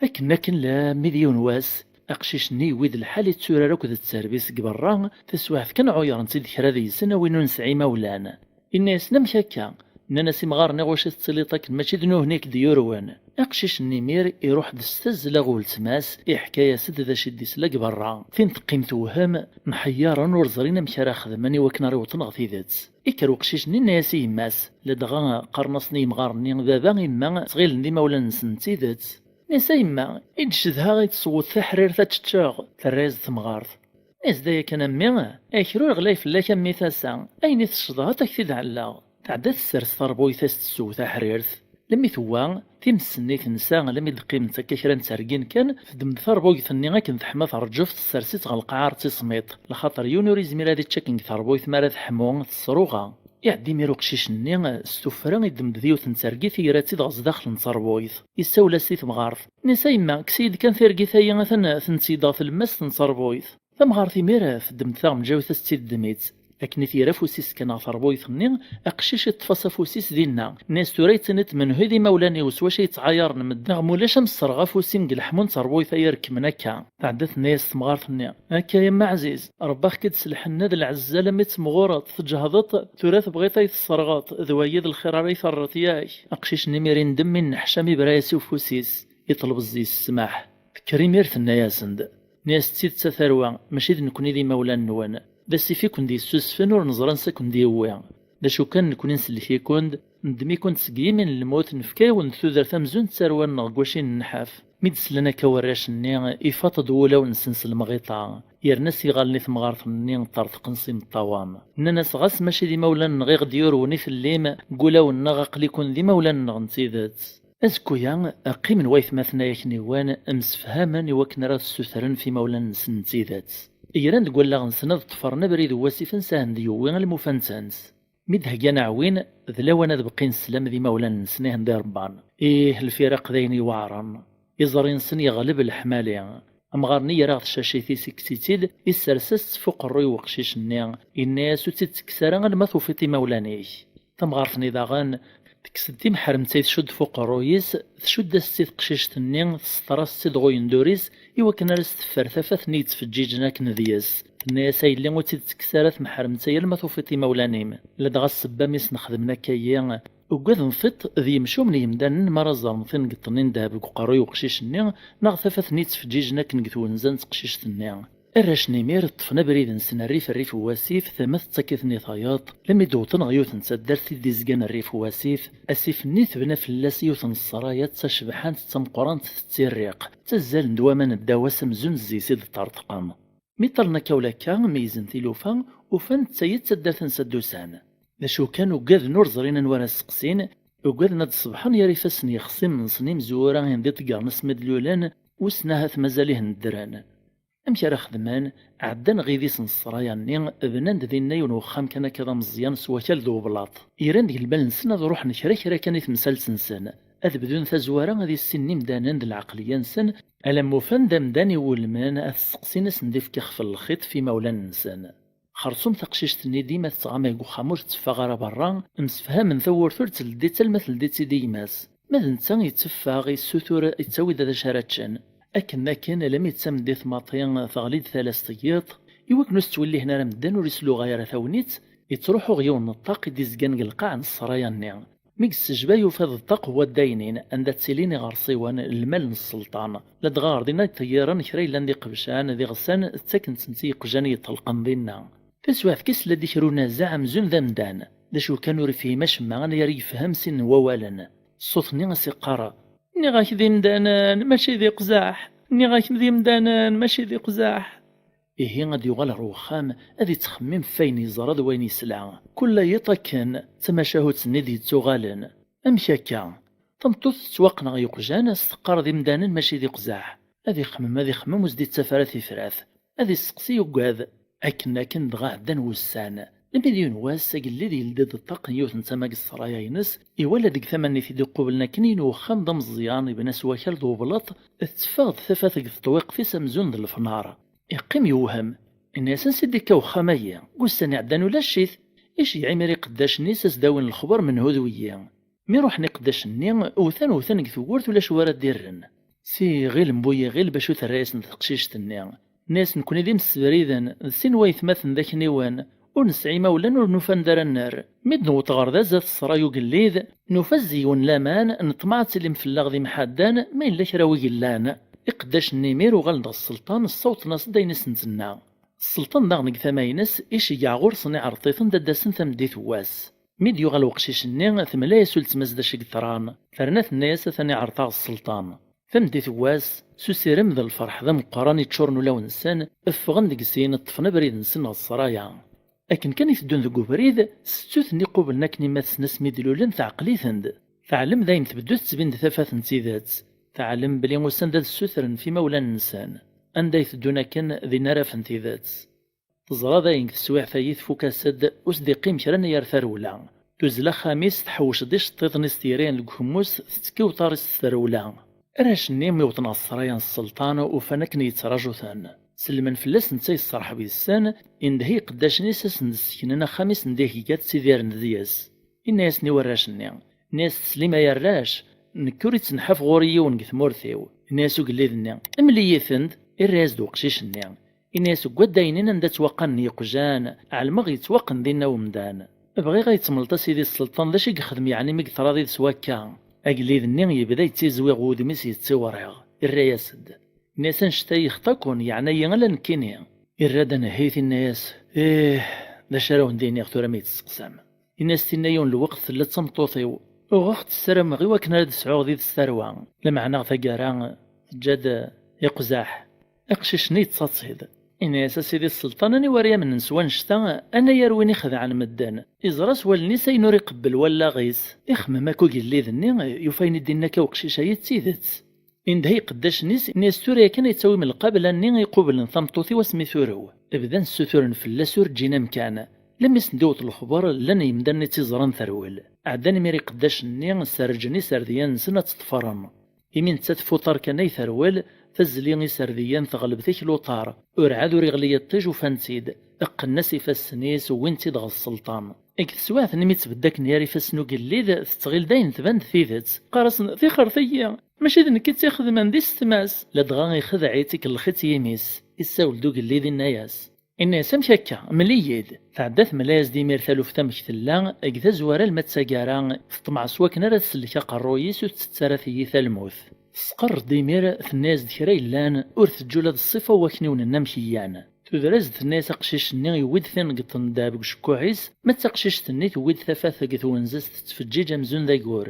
Akken akken lammi d yiwen wass, aqcic-nni yewwi-d lḥal itturar akked tterbis deg berra, taswiɛt kan ɛuyren-tt-id kra deg-sen a win ur nesɛi imawlan. Inna-yasen: "Amek akka?" Nnan-as imɣaren: "Iɣuc i tettiliḍ akken, mačči d nuhni i k-d-yurwen?" Aqcic-nni imir iruḥ-d s tazzla ɣer weltma-s, iḥka-yas-d d acu i d-isla deg berra. Tin teqqim tewhem, mḥeyyaren ur ẓrin amek ara xedmen i wakken ara iwten ɣer tidet. Ikker uqcic-nni inna-yas i yemma-s, ladɣa qqaren-asen i yemɣaren-nni baba, yemma, ttɣilen d imawlan-nsen n tidet. Nni-as: "A yemma, i d-cedhaɣ i tesweḍ taḥrirt ad tt-ččeɣ?" Terra-yas-d temɣart. Nni-as: "D aya kan a mmi, akra ur ɣlay fell-ak a mmi tasa, ayen i tecḍeḍ ad ak-t-id-ɛelleɣ." Tɛedda tessers tarbuyt-is tessew taḥrirt. Lemmi tewwa, times-nni tensa, lemmi d-qqiment akka kra n ttergin kan, teddem-d tarbuyt-nni akken teḥma terǧef, tessers-itt ɣer lqaɛa ar tismiḍ, lxaṭer yiwen ur izmir ad ičč akken deg tarbuyt mi ara teḥmu, tesruɣa. Iɛedda imir uqcic-nni s tuffra, iddem-d yiwet n tergit, yerra-tt-id ɣer sdaxel n terbuyt. Issawel-as i temɣart. Nni-as: "A yemma, kkes-iyi-d kan targit-ayi, atan tent-id ɣer tlemmast n terbuyt." Tamɣart imir teddem-d taɣenǧawt-is, tettiddem-itt. Akken i t-yerra afus-is kan ɣer terbuyt-nni, aqcic iṭṭef-as afus-is dinna. Nni-as: "Tura i d-tiniḍ menhu i d imawlan-iw, s wacu i yettɛayaren medden, neɣ mulac ad m-sserɣeɣ afus-im deg leḥmu n terbuyt-ayi rekmen akka." Tɛedda tenna-yas temɣart-nni: "Akka a yemma ɛziz, rebbaɣ-k-id s lḥenna d lɛezza, lammi ttemɣureḍ, tǧehdeḍ, tura tebɣiḍ ad yi-tesserɣeḍ, d wagi d lxir ara yi-terreḍ yak." Aqcic-nni imir indem, inneḥcam, ibra-yas i ufus-is, iṭleb zzi-s ssmaḥ. Tekker imir tenna-yasen-d: "Nni-as d tidet a tarwa, mačči d nekkni i d imawlan-nwen. D asif i ken-d-yessusfen, ur neẓri ansi i ken-d-yewwi. D acu kan, nekkni nsellek-iken-d, neddem-iken-d seg yimi n lmut, nefka-yawen-d tudert amzun d tarwa-nneɣ deg wacu i nennḥaf." Mi d-slan akka warrac-nni, ifaṭ-d wulawen-nsen s lemɣiṭa, yerna s iɣallen i temɣart-nni ṭṭerḍqen s imeṭṭawen. Nnan-as: "Ɣas mačči d imawlan-nneɣ i ɣ-d-yurwen i tellim, deg wulawen-nneɣ aql-iken d imawlan-nneɣ n tidet." Azekka-ya, qqimen waytmaten-a akniwen, msefhamen i wakken ara ssutren f imawlan-nsen n tidet. Gran deg wallaɣ-nsen ad ṭṭfren abrid n wasif-nsen, ad d-yewwi almufan-nsent. Mi d-heggan aɛwin, d lawan ad bqin sslam d imawlan-nsen i hen-d-irebban. Ih, lfiraq d ayen iweɛren. Iẓri-nsen yeɣleb leḥmali. Amɣar-nni yerra ɣer tcacit-is, ikkes-itt-id, issers-as-tt f uqerruy n weqcic-nni, yenna-yas: "Ur tt-id-tekkes ara alma tufiḍ imawlan-ik." Tamɣart-nni daɣen tekkes-d timeḥremt ay tcudd f uqerruy-is, tcudd-as-tt i teqcict-nni, tesseṭer-as-tt-id ɣer uyendur-is, i wakken ara s-teffer tafat-nni yettfeǧǧiǧen akken d yes. Tenna-yas: "A yelli, ur tt-id-tekkes ara tmeḥremt-ayi alma tufiḍ imawlan-im." Ladɣa ssebba mi s-nexdem akka-yi, ugaden tiṭ d yimcumen yemdanen mi ara ẓren tingeḍt-nni n ddheb deg uqerruy n uqcic-nni, neɣ tafat-nni yettfeǧǧiǧen akken deg twenza n teqcict-nni. Arrac n imir ṭṭfen abrid-nsen rrif rrif n wasif, tama tettak-iten i tayeḍ, lammi d-wwḍen ɣer yiwet n taddart i d-izgan rrif n wasif. Asif-nni tebna fell-as yiwet n ṣṣraya d tacebḥant d tameqqrant tettirriq, ttazzalen-d waman ddaw-as amzun zzi-s i d-ṭṭerṭqen. Mi ṭṭalen akka u lakka, meyyzen tilufa, ufan d tayi d taddart n Saddusan. D acu kan, ugaden ur ẓrin anwa ara sseqsin, ugaden ad d-ṣebḥen yer ifassen yexṣimen-nsen imezwura i d-iḍeggren asmi d-lulen, wissen ahat mazal-ihen ddren. Amek ara xedmen? Ɛeddan ɣidis n ṣṣraya-nni, bnan-d dinna yiwen wexxam kan akka d ameẓyan s wakal d ublaṭ. Iran deg lbal-nsen ad ruḥen kra kra kan i temsalt-nsen, ad bdun tazwara ad issinen imdanen d lɛeqliya-nsen, alamma ufan-d amdan iwulmen ad t-steqsin ad sen-d-ifk ixef n lxiṭ f imawlan-nsen. Xerṣum taqcict-nni dima tettɣama deg uxxam ur tetteffeɣ ara berra, msefhamen tawwurt ur ttleddit alma teldi-tt-id i gma-s. Ma d netta yetteffeɣ, yessutur, yettawi-d d acu ara ččen. Akken akken, almi d tameddit maḍi, teɣli-d tala s tiyiḍ, i wakken ur s-ttwellihen ara medden, ur isluɣay ara tagnit, ittruḥu ɣer yiwen n ṭṭaq i d-izgan deg lqaɛ n ssraya-nni. Mi yessejba, yufa-d ṭṭaq n waddaynin anda ttilin iɣersiwen, lmal n sselṭan, ladɣa ɣer dinna i ṭṭeyyiren kra yellan d iqebcan d iɣsan, ttaken-ten-tt i yiqjan i iṭelqen dinna. Taswiɛt kan, yella-d kra unazaɛ amzun d amdan. D acu kan, ur ifhim acemma, anagar yefhem sin n wawalen. Ṣṣut-nni a s-iqqar: "Nniɣ-ak d imdanen, mačči d iqzaḥ. Nniɣ-ak d imdanen, mačči d iqzaḥ." Ihi ad d-yuɣal ɣer wexxam, ad ittxemmim ɣef wayen yeẓra d wayen yesla. Kul yiḍ akken, d tamacahut-nni d-yettuɣalen. Amek akka? Tameṭṭut tettwaqqen ɣer yiqjan, a s-teqqar d imdanen mačči d iqzaḥ. Ad ixemmem, ad ixemmem, ur s-d-ittaf ara tifrat. Ad isseqsi, yuggad. Akken akken dɣa ɛeddan wussan. Imi d yiwen wass, agellid yeldi-d ṭṭaq n yiwet n tama deg ssraya-ines, iwala deg tama-nni t-id-iqublen akken yiwen wexxam d ameẓyan, ibna s wakal d ublaṭ, tetteffeɣ-d tafat deg teṭwiqt-is amzun d lefnar. Iqqim yewhem. Inna-yas: "Ansi d-ikka wexxam-agi? Deg ussan iɛeddan ulac-it." Iceggeɛ imir iqeddacen-is a s-d-awin lexber menhu d wiyi. Mi ruḥen iqeddacen-nni, wten, wten deg tewwurt, ulac wara d-irren. Si iɣil n bu yiɣil bac ur terra-yasen teqcict-nni. Nna-yas: "Nekkni d imsebriden, d sin waytmaten d akniwen, ur nesɛi imawlan, ur nufi anda ara nerr. Mi d-newweḍ ɣer da zdat ṣṣray ugellid, nufa zzi-wen laman, neṭmeɛ ad tilim fell-aɣ d imḥaddan, ma yella kra wi yellan." Iqeddacen-nni imir uɣalen-d ɣer sselṭan, ssawḍen-as-d ayen i sen-tenna. Sselṭan daɣen deg tama-ines, iceggeɛ ɣur-sen iɛreḍ-iten-d ad d-asen tameddit n wass. Mi d-yuɣal weqcic-nni, temla-yas uletma-s d acu i yeḍran, terna tenna-yas: "Atan iɛreḍ-aɣ sselṭan." Tameddit n wass, s usirem d lferḥ d ameqqran iččuren ulawen-nsen, ffɣen deg sin, ṭṭfen abrid-nsen ɣer ssraya. Akken kan i teddun deg ubrid, settut-nni qublen akken imatsen asmi d-lulen teɛqel-iten-d. Teɛlem d ayen tbeddu tettbin-d tafat n tidet. Teɛlem belli usan-d ad ssutren f imawlan-nsen. Anda i teddun akken, dinna ara afen tidet. Teẓra dayen deg teswiɛt-agi tfuk-as-d, ur s-d-iqqim kra nna ar tarewla. Tuzzel axxam-is, tḥewwec-d iceṭṭiḍen-is tira deg ukemmus, tettekki uṭar-is s trewla. Arrac-nni mi wwḍen ɣer ssraya n sselṭan, ufan akken yettraǧu-ten. Sellmen fell-as netta yesserḥeb yes-sen, indeh i iqeddacen-is a sen-d-sseknen axxam-is n dihegga ttidiren deg-s. Inna-yasen i warrac-nni, inna-yas: "Teslim ay arrac, nekk ur ittenḥaf ɣur-i yiwen deg tmurt-iw." Inna-yas ugellid-nni: "Mel-iyi-ten-d." Irra-yas-d weqcic-nni, inna-yas: "Deg waddaynin anda ttwaqqanen yiqjan, ɛelmeɣ yettwaqqen dinna umdan. Bɣiɣ ad yi-d-temleḍ a sidi sselṭan d acu i yexdem yeɛni mi yeṭra did-s wakka?" Agellid-nni yebda yettizwiɣ wudem-is yettiwriɣ. Irra-yas-d, inna-yas: "Annect-a yexḍa-ken, yeɛna-yi ala nekkini." Irra-d anehhit, inna-yas: "Ih, d acu ara wen-d-iniɣ tura mi yi-d-testeqsam? Inna-yas, tinna yiwen lweqt tella d tameṭṭut-iw. Uɣeɣ-tt, ssarameɣ i wakken ara d-sɛuɣ did-s tarwa. Lameɛna taggara teǧǧa-d iqzaḥ." Aqcic-nni yettaḍsa-d. Inna-yas: "A sidi sselṭan, aniwa ara yamnen s wannect-a, anagar win ixedɛen medden? Iẓra s wallen-is ayen ur iqebbel wallaɣ-is. Ixemmem akk ugellid-nni, yufa ayen i d-inna akka weqcic-agi d tidet." Indeh i iqeddacen-is, inna-yas: "Tura yakan ad tawim lqabla-nni iqublen tameṭṭut-iw asmi turew." Bdan ssuturen fell-as ur ǧǧin amkan. Lammi sen-d-iwweḍ lexber, llan yemdanen i tt-iẓran terwel. Ɛeddan imir iqeddacen-nni, serrǧen iserdiyen-nsen ad tt-ḍefren. Imi nettat f uṭar kan ay terwel, tazli iserdiyen teɣleb tikli uṭar, urɛad ur iɣli yiṭij ufan-tt-id, qqnen-as ifassen-is, wwin-tt-id ɣer sselṭan. Deg teswiɛt-nni mi tt-bedden akken gar ifassen ugellid, tettɣil dayen tban-d tidet. Qqar-asen: "Tixret-iyi, mačči d nekk i tt-ixedmen, d isetma-s." Ladɣa ixdeɛ-itt, ikellex-itt yimi-s. Issawel-d ugellid, inna-yas, inna-yas: "Amek akka? Mel-iyi-d." Tɛedda temla-yas-d imir taluft amek tella, deg tazwara alma d taggara, teṭmeɛ s wakken ara tsellek aqerruy-is ur tettett ara tiyita lmut. Tesqerr-d imir, tenna-yas-d kra yellan, ur teǧǧi ula d ṣṣifa n wakniwen-nni amek llan. Tuder-as-d, tenna-yas: "Aqcic-nni yewwi-d tineggeḍt n ddheb deg ucekkuḥ-is, ma d taqcict-nni tewwi-d tafat deg twenza-s tettfeǧǧiǧ amzun d agur."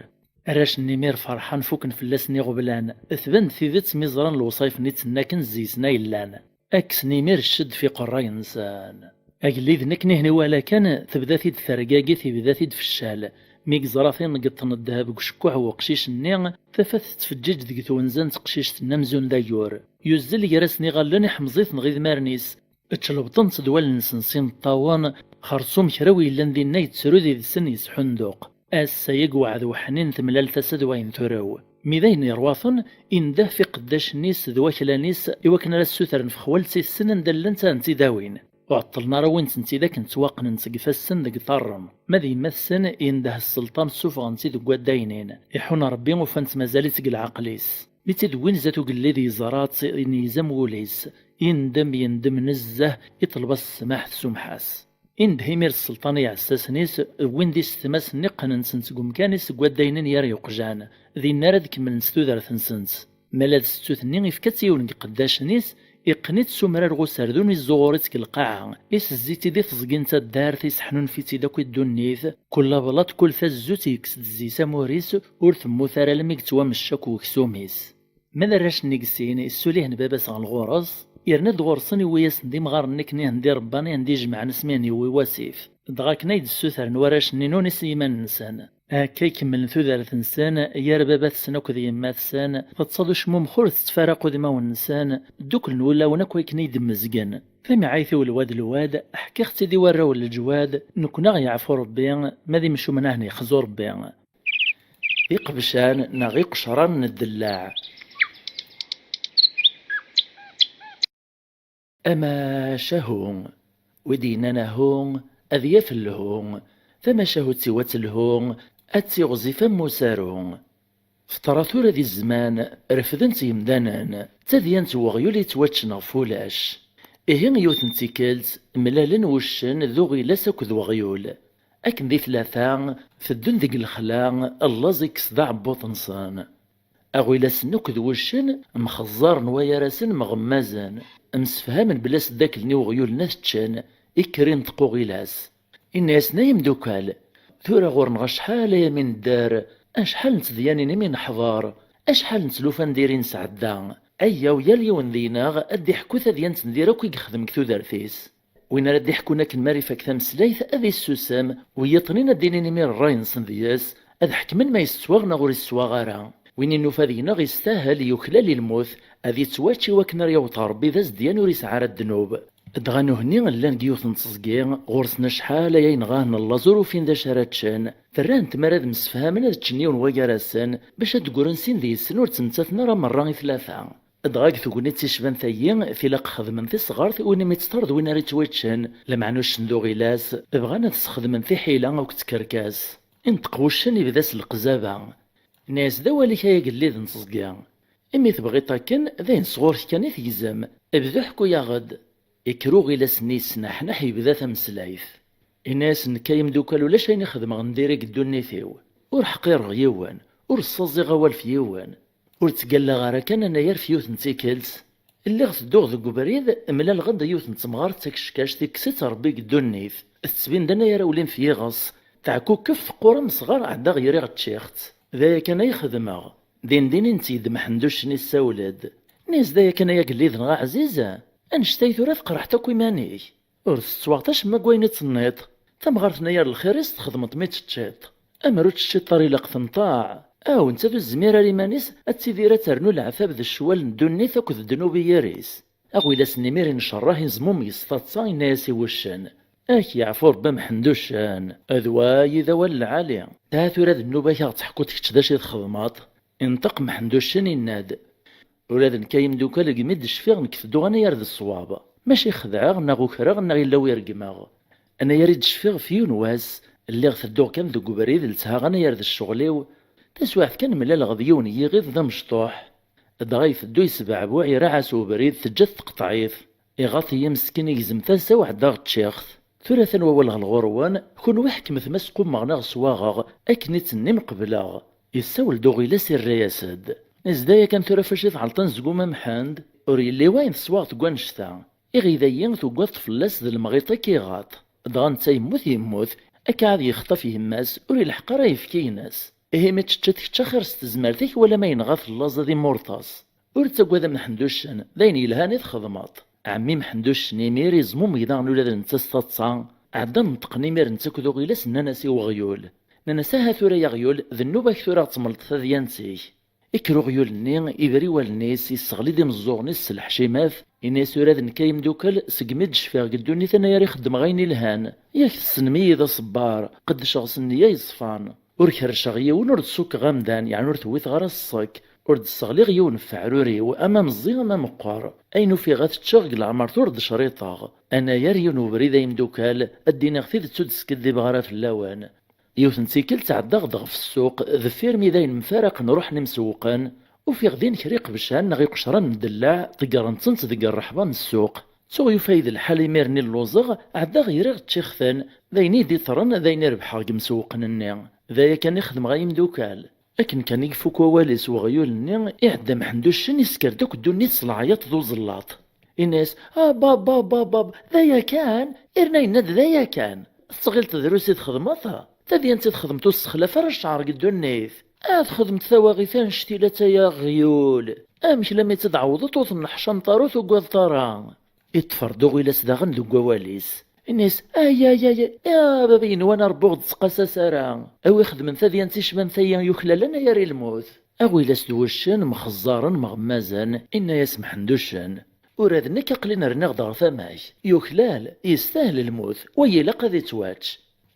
Arrac-nni imir ferḥen, fuken fell-asen iɣeblan. Tban-d tidet mi ẓran lewṣayef-nni tt-nna akken zzi-sen ay llan. Kksen imir cced f iqerray-nsen. Agellid-nni akken ihen iwala kan, tebda-t-id tergagi, tebda-t-id feccal. Mi yeẓra tineggeḍt n ddheb deg ucekkuḥ n uqcic-nni, tafat tettfeǧǧiǧ deg twenza n teqcict-nni amzun d agur. Yuzzel gar-asen iɣallen, iḥemẓ-iten ɣer idmaren-is. Ččlebṭen-tt d wallen-nsen s imeṭṭawen, xerṣum kra wi yellan dinna yettru did-sen yesḥunduq. Ass-a yag weɛd weḥnin temlal tasa d wayen turew. Mi d ayen yerwaten, indeh f iqeddacen-is d waklan-is i wakken ara ssutren f xwal-s-isen anda llant ad tent-id-awin. Ur ɛeṭṭlen ara wwin-tent-id akken ttwaqqnent seg ifassen deg iṭarren. Ma d yemma-tsen, indeh sselṭan ssufɣen-tt-id deg waddaynin. Iḥun Rebbi ufan-tt mazal-itt deg leɛqel-is. Mi tt-id-wwin zdat ugellid yeẓra-tt, yenzem wul-is, yendem, yendem nezzeh, iṭleb-as ssmaḥ, tsumeḥ-as. Indeh imir sselṭan i yiɛessasen-is, wwin-d isetma-s-nni, qqnen-tent deg umkan-is deg waddaynin yar yeqjan, dinna ara d-kemmlent tudert-nsent. Ma la d ssettut-nni, ifka-tt i yiwen deg iqeddacen-is, iqqen-itt s umrar ɣer userdun, izzuɣur-itt deg lqaɛa, isezzi-tt-id i teẓgi n taddart, isseḥnunef-itt-id akk i ddunit, kul ablaṭ, kul tazzut, yekkes-d zzi-s amur-is, ur temmut ara almi yettwamecc akk weksum-is. Ma d arrac-nni i yessin, issulihen baba-s ɣer lɣur-s, yerna-d ɣur-sen, iwwi-yasen-d imɣaren-nni akken i hen-d-irebban, i hen-d-ijemɛen asmi hen-yewwi wasif. Dɣa akken ay d-ssutren warrac-nni, nuni s yiman-nsen. Akka i kemmlen tudert-nsen, yar baba-tsen akked yemma-tsen, teṭṭṣa d ucmummex ur tettfara akk udmawen-nsen, dduklen wulawen akk akken i d-mmezgen. Tamiɛayt-iw lwad lwad, ḥkiɣ-tt-id i warraw n leǧwad, nekkni a ɣ-yeɛfu Rebbi, ma d imcumen a hen-yexzu Rebbi. Iqebcan neɣ iqecran n ddellaɛ. Amacahu. Wi d-yennan ahu, ad yaf lhu. Tamacahut-iw ad telhu, ad tiɣzif am usaru. Feṭṭra tura di zzman, refden-tt yemdanen, d tadyant n weɣyul yettwaččen ɣef ulac. Ihi yiwet n tikkelt, mlalen wuccen d uɣilas akked weɣyul. Akken di tlata, teddun deg lexla, llaẓ ikkes d aɛebbuḍ-nsen. Aɣilas-nni akked wuccen mxeẓẓaren wayar-asen mɣemmazen, msefhamen belli a s-ddaklen i weɣyul-nni ad t-ččen, ikker inṭeq uɣilas. Inna-yasen: "Ay imdukal, tura ɣur-neɣ acḥal aya mi nedder, acḥal n tedyanin i mi neḥḍer, acḥal n tlufa n diri nesɛedda. Ayyaw, yal yiwen deg-neɣ ad d-iḥku tadyant n diri akk i yexdem deg tudert-is." Win ara d-iḥkun akken mi ara ifak tameslayt, ad issusem, wiyiḍ-nni ad d-inin imir ṛṛay-nsen deg-s, ad ḥekmen ma yeswaɣ neɣ ur yeswaɣ ara. Win i nufa deg-neɣ yestahel, yuklal i lmut, ad yettwačč i wakken ara yaweḍ ɣer Ṛebbi d azedyan ur yesɛi ara ddnub. Dɣa nuhni llan deg yiwet n teẓgi, ɣur-sen acḥal aya yenɣa-hen llaẓ ur ufin d acu ara ččen, terra-hen tmara ad msefhamen ad ččen yiwen wagar-asen, bac ad d-ggren sin deg-sen ur ttmettaten ara merra i tlata. Dɣa deg tegnit icban tayi, tilaq xedmen tisɣart, win imi tt-ṭṭar d win ara yettwaččen, lameɛna uccen d uɣilas, bɣan ad sxedmen tiḥila akked tkerkas. Inṭeq wuccen, ibda s leqzaba. Inna-yas: "D awal-ik ay agellid n teẓgi. Imi tebɣiḍ akken, d ayen sɣur-k kan i tegzem. Bdu ḥku-yaɣ-d." Ikker uɣilas-nni yesneḥneḥ, yebda tameslayt. Inna-yas: "Nekk ay imdukal ulac ayen i xedmeɣ n diri deg ddunit-iw. Ur ḥqireɣ yiwen, ur ssaẓiɣ awal f yiwen. Ur ttgallaɣ ara kan anayer f yiwet n tikkelt. Lliɣ tedduɣ deg ubrid, mlaleɣ-d yiwet n temɣart d takeckact, ikkes-itt Ṛebbi deg ddunit. Tettbin-d anayer awlim f yiɣes, teɛkukef, teqqur am sɣar, ɛeddaɣ iriɣ ččiɣ-tt. D aya kan ay xedmeɣ." Din din i nett-yedd Meḥenduc-nni, issawel-d. Inna-yas: "D aya kan ay agellid-nneɣ aɛziz? Annect-a tura tqerḥeḍ akk iman-ik. Ur tettwaɣeḍ acemma deg wayen i tenniḍ. Tamɣart-nni ar lxir-is txedmeḍ mi teččiḍ. Amer ur teččiḍ ara ilaq tenṭeɛ. Aw, netta ur tezmir ara iman-is ad tidir ad ternu leɛtab d ccwal n ddunit akked ddnub i yiri-s." Aɣilas-nni imir incerreḥ, inzmumeg s taḍsa, inna-yas i wuccen: "Ad k-yeɛfu Ṛebbi a Meḥenduccen, d wa i d awal lɛali. Dɛa tura d nnuba-k a ɣ-teḥkuḍ kečč d acu i txedmeḍ." Inṭeq Meḥenduccen, inna-d: "Ula d nekk ay imdukal, deg mi d-cfiɣ nekk tedduɣ anayer d ṣṣwab. Mačči xedɛeɣ neɣ ukreɣ neɣ yella wi regmeɣ. Anayer i d-cfiɣ f yiwen wass, lliɣ tedduɣ kan deg ubrid, lethaɣ anayer d ccɣel-iw, taswiɛt kan mlaleɣ d yiwen n yiɣid d amecṭuḥ. Dɣa iteddu yesbeɛbuɛ, iraɛ-as ubrid, teǧǧa-t teqṭeɛ-it. Iɣaḍ-iyi meskin, igzem tasa-w, ɛeddaɣ ččiɣ-t. Tura atan wawal ɣer ɣur-wen, kunwi ḥekmet ma sqummeɣ neɣ swaɣeɣ, akken i ttnnim qebleɣ." Yessawel-d uɣilas, irra-yas-d: "Inna-yas: D aya kan tura f acu i tɛelṭen seg umamḥend, ur yelli wayen teswaɣ deg wannect-a. Iɣid-ayi tugaḍ fell-as d lemɣiṭ i k-iɣaḍ. Dɣa netta yemmut, yemmut, akka ad yexṭaf yemma-s, ur ilḥeq ara ayefki-ines. Ihi mi teččiḍ kečč axir s tezmert-ik, wala ma yenɣa-t llaẓ ad imurṭas. Ur ttagad a Meḥenduccen, d ayen yelhan i txedmeḍ." Ɛemmi Meḥenduccen imir izmumeg daɣen ula d netta s taḍsa, ɛeddan neṭqen imir netta akked uɣilas, nnan-as i weɣyul. Nnan-as: "Aha tura ay aɣyul, d nnuba-k tura ad tmellṭeḍ tadyant-ik." Ikker uɣyul-nni, iber i wallen-is, isseɣli-d imeẓẓuɣen-is s leḥcimat, inna-yas: "Tura d nekk ay imdukal, segmi d-cfiɣ deg ddunit anayer i xeddmeɣ ayen ilhan. Yak tessnem-iyi d aṣebbar, qeddceɣ s nniya yeṣfan. Ur kerrceɣ yiwen, ur d-ṣukkeɣ amdan, yeɛni ur t-wwiteɣ ara s ṣṣek, ur d-sseɣliɣ yiwen ɣef weɛrur-iw, ama meẓẓi ama meqqer. Ayen ufiɣ ad t-ččeɣ deg leɛmer-iw ur d-cṛiṭeɣ. Anayer yiwen ubrid ay imdukal, ad d-iniɣ tidet ur d-skiddibeɣ ara fell-awen. Yiwet n tikkelt ɛeddaɣ-d ɣef ssuq, deffir mi d ayen mfaraqen ruḥen imsewwqen, Ufiɣ din kra iqebcan neɣ iqecran n ddellaɛ, ḍeggren-tent deg rreḥba n ssuq. Ttuɣ yufa-yi-d lḥal imir-nni lluẓeɣ, ɛeddaɣ ɣriɣ ččiɣ-ten, d ayen i yi-d-iṭṭren, d ayen i rebḥeɣ deg imsewwqen-nni. D aya kan i xedmeɣ ay imdukal. Akken kan i ifuk wawal-is weɣyul-nni, iɛedda Mḥend Uccen, isker-d akk ddunit s leɛyaṭ d uẓellaṭ. Inna-yas: "A bab, bab, bab, bab, d aya kan?" Irna yenna-d: "D aya kan. Tettɣileḍ drus i txedmeḍ? Tadyant i txedmeḍ ur tessexlaf ara ccɛer deg ddunit. Ad txedmeḍ tawaɣit annect-ilat ay aɣyul. Amek lammi tt-id-ɛewḍeḍ ur tenneḥcameḍ ara ur tugadeḍ ara?" Iṭṭfer-d uɣilas daɣen deg wawal-is. Inna-yas: "Ay, ay, ay, ay, a baba yenwan a Rebbi ur ɣ-d-ttqasas ara. A wi xedmen tadyant icban tayi yuklalen ay ar i lmut." Aɣilas d wuccen mxeẓẓaren mɣemmazen, inna-yas Mḥend Uccen: "Ula d nekk aql-in rniɣ-d ɣer tama-k. Yuklal, yestahel lmut, wa ilaq ad ittwačč."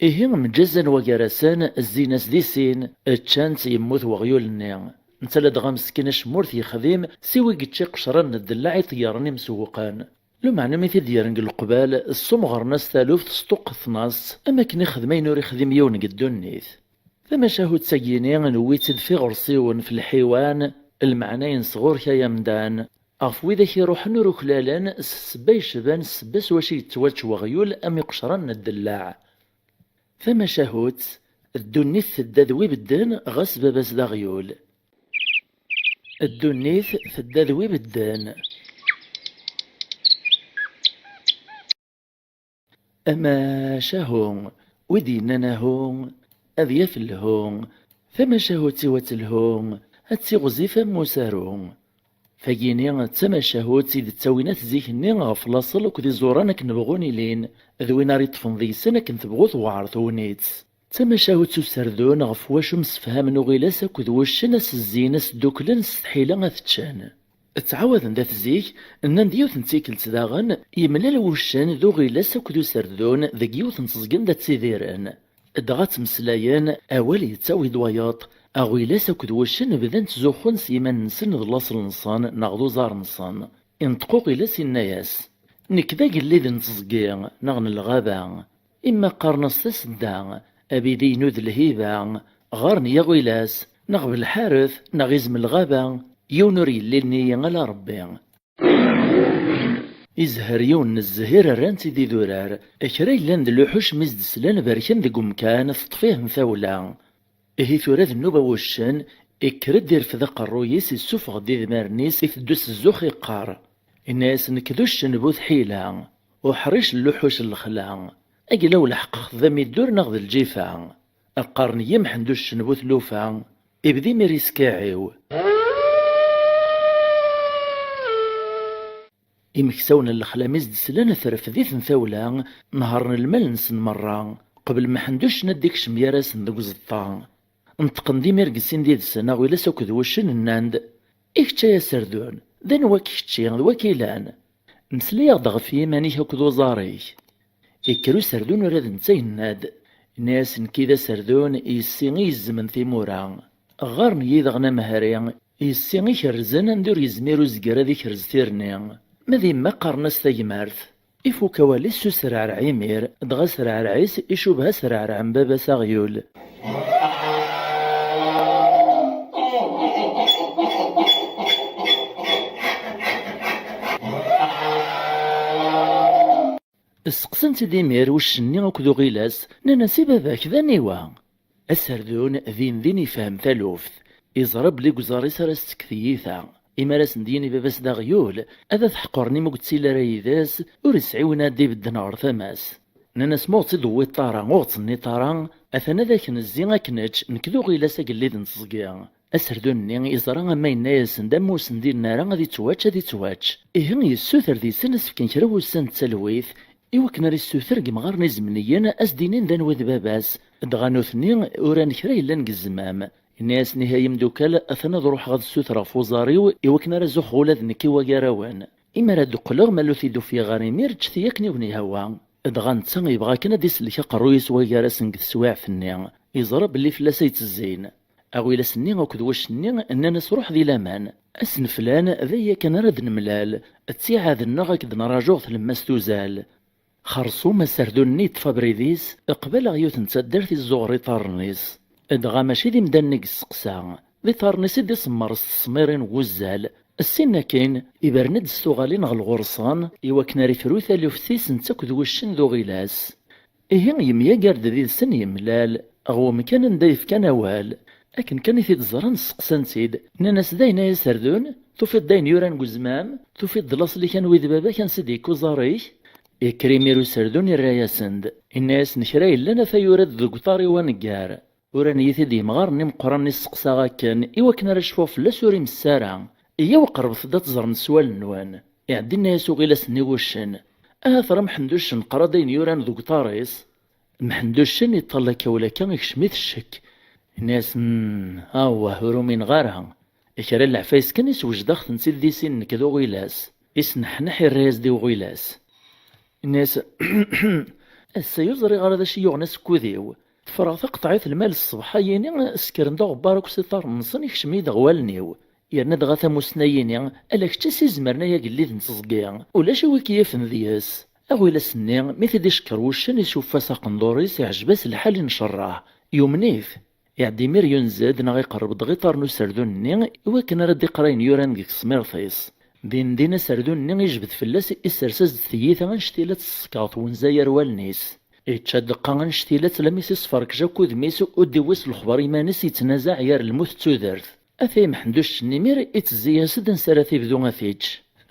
Ihi mǧazen wagar-asen, zzin-as di sin, ččan-tt, yemmut weɣyul-nni. Netta ladɣa meskin acemma ur t-yexdim, siwa i yečča iqecran n ddellaɛ iṭeyyren imsewwqen. Lumeɛna mi t-id-yerren deg leqbal, ssumɣren-as taluft, sṭuqqten-as, am akken ixdem ayen ur ixdim yiwen deg ddunit. Tamacahut-agi-ni newwi-tt-id f iɣersiwen, f lḥiwan, lmeɛna-ines ɣur-k ay amdan. Ɣef widak iruḥen ur uklalen, s ssebba yecban ssebba s wacu yettwačč weɣyul am iqecran n ddellaɛ. Tamacahut: Ddunit tedda d wi bedden, ɣas baba-s d aɣyul. Ddunit tedda d wi bedden. Amacahu, wi d-yennan ahu, ad yaf lhu. Tamacahut-iw ad telhu, ad tiɣzif am usaru. Tagini d tamacahut i d-ttawin at zik-nni ɣef laṣel akked iẓuran akken bɣun ilin, d win ara iṭṭfen deg-sen akken tebɣu tewɛer tegnit. D tamacahut s userdun ɣef wacu msefhamen uɣilas akked wuccen, a s-zzin, a s-dduklen s tḥila ad t-ččen. Ttɛawaden-d at zik, nnan-d yiwet n tikkelt daɣen, yemlal wuccen d uɣilas akked userdun deg yiwet n teẓgi anda ttidiren. Dɣa ttmeslayen, awal yettawi-d wayeḍ, aɣilas akked wuccen bdan ttzuxxun s yiman-nsen d laṣel-nsen neɣ d uẓar-nsen. Inṭeq uɣilas, inna-yas: "Nekk d agellid n teẓgi neɣ n lɣaba. Imma qqaren-as tasedda, abidi-inu d lhiba, ɣaren-iyi aɣilas, neɣ belḥaret, neɣ izem n lɣaba, yiwen ur yellilni-yi ala Rebbi." Izher yiwen n zzhir, rran-t-id idurar. Kra yellan d luḥuc mi s-d-slan berken deg umkan, teṭṭef-ihen tawla. Ihi tura d nnuba n wuccen, ikker-d irfed aqerruy-is, issufeɣ-d idmaren-is, iteddu s zzux iqqar: "Inna-yas nekk d uccen bu tḥila, uḥric n luḥuc n lexla. Agla ulḥeqq xdem iddur neɣ d lǧifa. Qqaren-iyi Mḥend uccen bu tlufa, ibda imir iskiɛiw." Imeksawen n lexla mi s-d-slan, terfed-iten tawla, nehṛen lmal-nsen merra, qbel Mḥend uccen ad d-ikcem gar-asen deg uẓeṭṭa. Neṭqen-d imir deg sin did-sen, aɣilas akked wuccen, nnan-d: "I kečč ay aserdun, d anwa-k kečči, d wa k-ilan? Meslay-aɣ-d ɣef yiman-ik akked uẓar-ik." Ikker userdun ula d netta yenna-d, inna-yas: "Nekki d aserdun, yessi i izemmen timura. Ɣɣaren-iyi daɣen amehri, yessi ikerrzen anda ur yezmir uzger ad ikerrez tirni. Ma d yemma qqaren-as tagmert." Ifuk awal-is s usrarɛi imir, dɣa asrarɛ-is icubha asrarɛ n baba-s aɣyul. Sseqsan-tt-id imir wuccen-nni akked uɣilas, nnan-as: "I baba-k d aniwa?" Aserdun din din ifhem taluft, iẓra belli deg uẓar-is ara s-tekk tyita. Imi ara sen-d-yini baba-s d aɣyul, ad t-ḥeqren imi ur yettili ara yid-s, ur yesɛi win ad d-ibedden ɣer tama-s. Nnan-as: "Ma ur ɣ-tt-id-tewwiḍ ara, ur ɣ-tt-tenniḍ ara, atan ad ak-nezzi ad k-nečč, nekk d uɣilas agellid n teẓgi." Aserdun-nni iẓra ama yenna-yasen-d ama ur sen-d-yenni ara ad ittwačč, ad ittwačč. Ihi yessuter deg-sen ad s-fken kra n wussan d talwit, i wakken ara yessuter deg yemɣaren izemniyen ad s-d-inin d anwa i d baba-s. Dɣa nutni uran kra yellan deg zzmam. Yenna-yasen: "Ihi ay imdukal, atan ad ruḥeɣ ad ssutreɣ f uẓar-iw i wakken ara zuxxeɣ ula d nekk i wagar-awen. Imi ara d-qqleɣ, ma ur t-id-ufiɣ ɣer imir, ǧǧet-iyi akken i wen-yehwa." Dɣa netta yebɣa kan ad d-isellek aqerruy-is wagar-asen deg teswiɛt-nni, yeẓra belli fell-as ay ttezzin. Aɣilas-nni akked wuccen-nni nnan-as: "Ruḥ di laman. Ass n flan, d aya kan ara d-nemlal. Ttiɛad-nneɣ ad k-d-nraǧu ɣer tlemmast uzal." Xerṣum aserdun-nni yeṭṭef abrid-is, qbaleɣ yiwet n taddart izzuɣer iṭarren-is. Dɣa mačči d imdanen i yesteqsa, d D iṭarren-is i d-isemmer s tesmirin n wuzzal. Ssin akin, ibren-d s tuɣalin ɣer lɣur-sen, iwakken ara ifru taluft-is netta akked wuccen d uɣilas. Ihi, yemyagar-d did-sen yemlal, ɣer wemkan anda yefkan awal. Akken kan i t-id-ẓran, sseqsan-t-id, nnan-as: "D ayen ay aserdun? Tufiḍ-d ayen yuran deg uzmam? Tufiḍ-d laṣel-ik anwa i d baba-k, ansi d-yekka uẓar-ik?" Yekker imir userdun, irra-yasen-d, inna-yasen: "Kra yellan ata yura-d deg uṭar-iw aneggar." Uran-iyi-t-id yemɣaren imeqqranen i sseqsaɣ akken, iwakken ara cfuɣ fell-as ur imess ara. Iyyaw qerbet-d ad teẓrem s wallen-nwen. Iɛeddi inna-yas uɣilas-nni wuccen: "Ahat ɣer Mḥend uccen qrad ayen yuran deg uṭar-is." Mḥend uccen iṭṭal akka u lakka ikcem-it ccek. Inna-yas: "Hmm, awah, ur umineɣ ara. Kra n leɛfayes kan iswejdeɣ-tent-id di sin nekk d uɣilas." Isneḥneḥ, irra-yas-d i uɣilas. Inna-yas: "Ass-a ur ẓriɣ ara d acu i yuɣen asekkud-iw. Teffreɣ taqeṭɛit lmal ṣṣbeḥ-ayini, skren-d aɣebbar akk s iṭarren-nsen, ikcem-iyi-d ɣer wallen-iw. Yerna dɣa tamussni-ayini, ala kečč i s-izemren ay agellid n teẓgi, ulac i wi k-yifen deg-s." Aɣilas-nni, mi t-id-icekker wuccen, isuffa-s aqendur-is, iɛjeb-as lḥal, incerreḥ, yumen-it. Iɛedda imir yunez-d neɣ iqerreb-d ɣer iṭarren userdun-nni iwakken ara d-iqer ayen yuran deg tesmirt-is. Din din aserdun-nni ijbed fell-as, issers-as-d tiyita annect-ila tt-tsekkeṛ twenza gar wallen-is. Ičča ddeqqa annect-ila tt-, lammi s-isferkej akk udem-is, ur d-iwwi s lexber iman-is, yettnazaɛ gar lmut d tudert. Atay Mḥend uccen imir ittezzi-yas-d ansi ara t-ibdu ad t-ičč.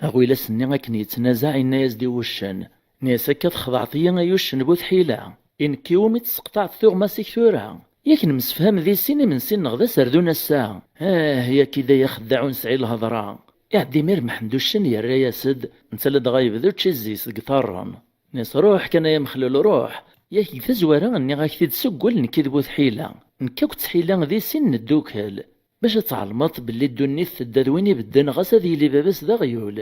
Aɣilas-nni akken yettnazaɛ, inna-yas-d i wuccen: "Nni-as akka txedɛeḍ-iyi ay uccen bu tḥila. I nekk iwumi tesseqṭaɛeḍ tuɣmas-ik tura? Yak nemsefham di sin imensi-nneɣ d aserdun ass-a. Ah, yak i d ay axeddaɛ ur nesɛi lhedra." Iɛedda imir Mḥend uccen yerra-yas-d, netta la dɣa yebda učizzi-s deg iṭarren. Nni-as: "Ruḥ kan ay amexlul, ruḥ. Yak deg tazwara nniɣ-ak-t-id seg wul nekk d bu tḥila. Nekk akk d tḥila di sin neddukel. Bac ad tɛelmeḍ belli ddunit tedda d win ibedden ɣas ad yili baba-s d aɣyul."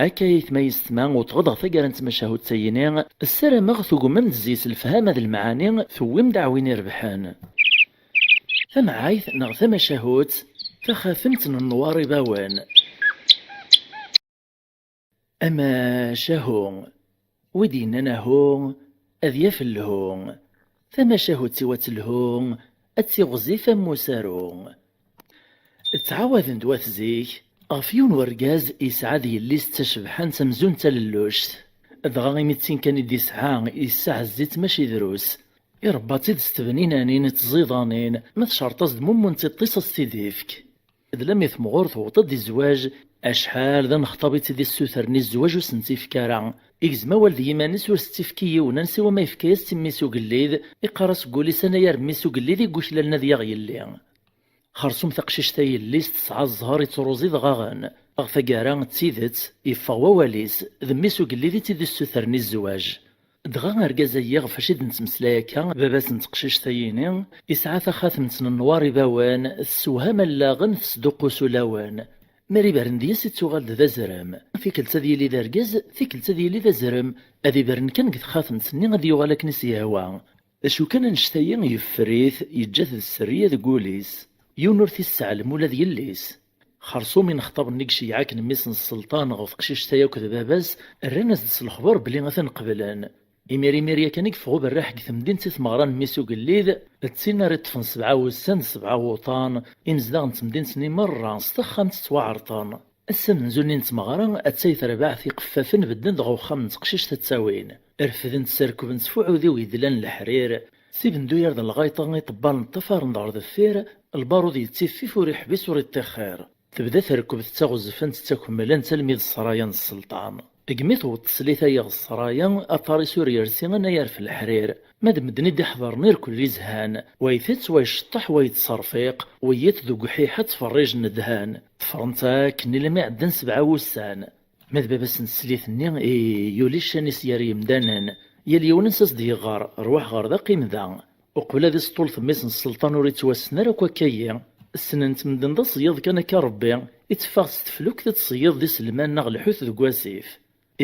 Akka aytma yessetma, u tɣeḍeɣ taggara n tmacahut-ayini, ssarameɣ tugmem-d zzis lefhama d lemɛani, tewwim-d aɛwin irebḥen. Tamɛayt neɣ tamacahut, taxatemt n Nnwar Ibawen. Amacahu, wi d-yennan ahu, ad yaf lhu. Tamacahut-iw ad telhu, ad tiɣzif am usaru. Ttɛawaden-d wat zik ɣef yiwen wergaz yesɛa d yelli-s d tacebḥant amzun d talelluct. Dɣa imi d tin kan i d-isɛa, yessaɛezz-itt mačči drus. Irebba-tt-id s tebninanin d tẓidanin, ma tcerṭ-as-d mummu n tiṭ-is ad s-t-id-ifk. D lammi temɣur tewweḍ-d i zzwaǧ, acḥal d anexṭab i tt-id-issutren i zzwaǧ ur s-tt-ifk ara. Igzem awal d yiman-is ur s-tt-ifk i yiwen, ansiwa ma yefka-yas-tt i mmi-s ugellid, iqqar-as deg wul-is: "Anay ar mmi-s ugellid i yuklalen ad yaɣ yelli." Xersum taqcict-a yelli-s tesɛa zzher ittruẓ idɣaɣen. Ɣer taggara, d tidet, yeffeɣ wawal-is, d mmi-s ugellid i tt-id-issutren i zzwaǧ. Dɣa argaz-agi ɣef acu i d-nettmeslay akka, baba-s n teqcict-ayini, yesɛa taxatemt n Nnwar Ibawen, tessewham allaɣen, tesduqqus ulawen. Mi ara ibren deg-s, ittuɣal-d d azrem. Tikkelt ad yili d argaz, tikkelt ad yili d azrem. Ad ibren kan deg texxatemt-nni, ad yuɣal akken i s-yehwa. Acu kan, annect-agi yeffer-it, yeǧǧa-t d sserriya deg wul-is. Yiwen ur t-isseɛlem ula d yelli-s. Xersum inexṭaben-nni i iceyyeɛ akken mmi-s n sselṭan ɣef teqcict-a akk d baba-s, rran-as-d s lexber belli atan qeblen. Imir imir yakan i yeffeɣ uberraḥ deg temdint i tmeɣra n mmi-s ugellid, d tin ara iṭṭfen sebɛa wussan d sebɛa wuṭan, imezdaɣ n temdint-nni merra s texxamt ttwaɛerḍen. Ass amenzu-nni n tmeɣra, attay terbaɛt iqeffafen bedden-d ɣer uxxam n teqcict ad ttawin. Refden-t s rrekben s fuɛudiw yedlan leḥrir. Si Bendu yerḍel lɣayṭa, iṭebbalen ṭṭafaren-d ɣer deffir, lbarud yettiffif ur iḥbis ur iṭṭixxir. Tebda terkeb tettaɣezfent ttakemmlent almi d ssraya n sselṭan. Degmi tewweḍ teslit-agi ɣer ssraya, aṭar-is ur yersi anayer f leḥrir. Ma d medden i d-iḥḍren irkelli zhan, wa itett, wa iceṭṭeḥ, wa yettṣerfiq, wiyiḍ deg uḥiḥa ttferrijen ddhan. Ṭṭfren-tt akken ilammi ɛeddan sebɛa wussan. Ma d baba-s n teslit-nni, i, yuli ccan-is gar yemdanen. Yal yiwen ansa s-d-yeɣɣar: "Rwaḥ ɣer da, qqim da." Uqbel ad iseṭṭul temmi-s n sselṭan ur ittwassen ara akk akka-yi. Ssnen-t medden d aṣeyyiḍ kan akka Rebbi, itteffeɣ s teflukt ad tṣeyyiḍ d iselman neɣ lḥut deg wasif.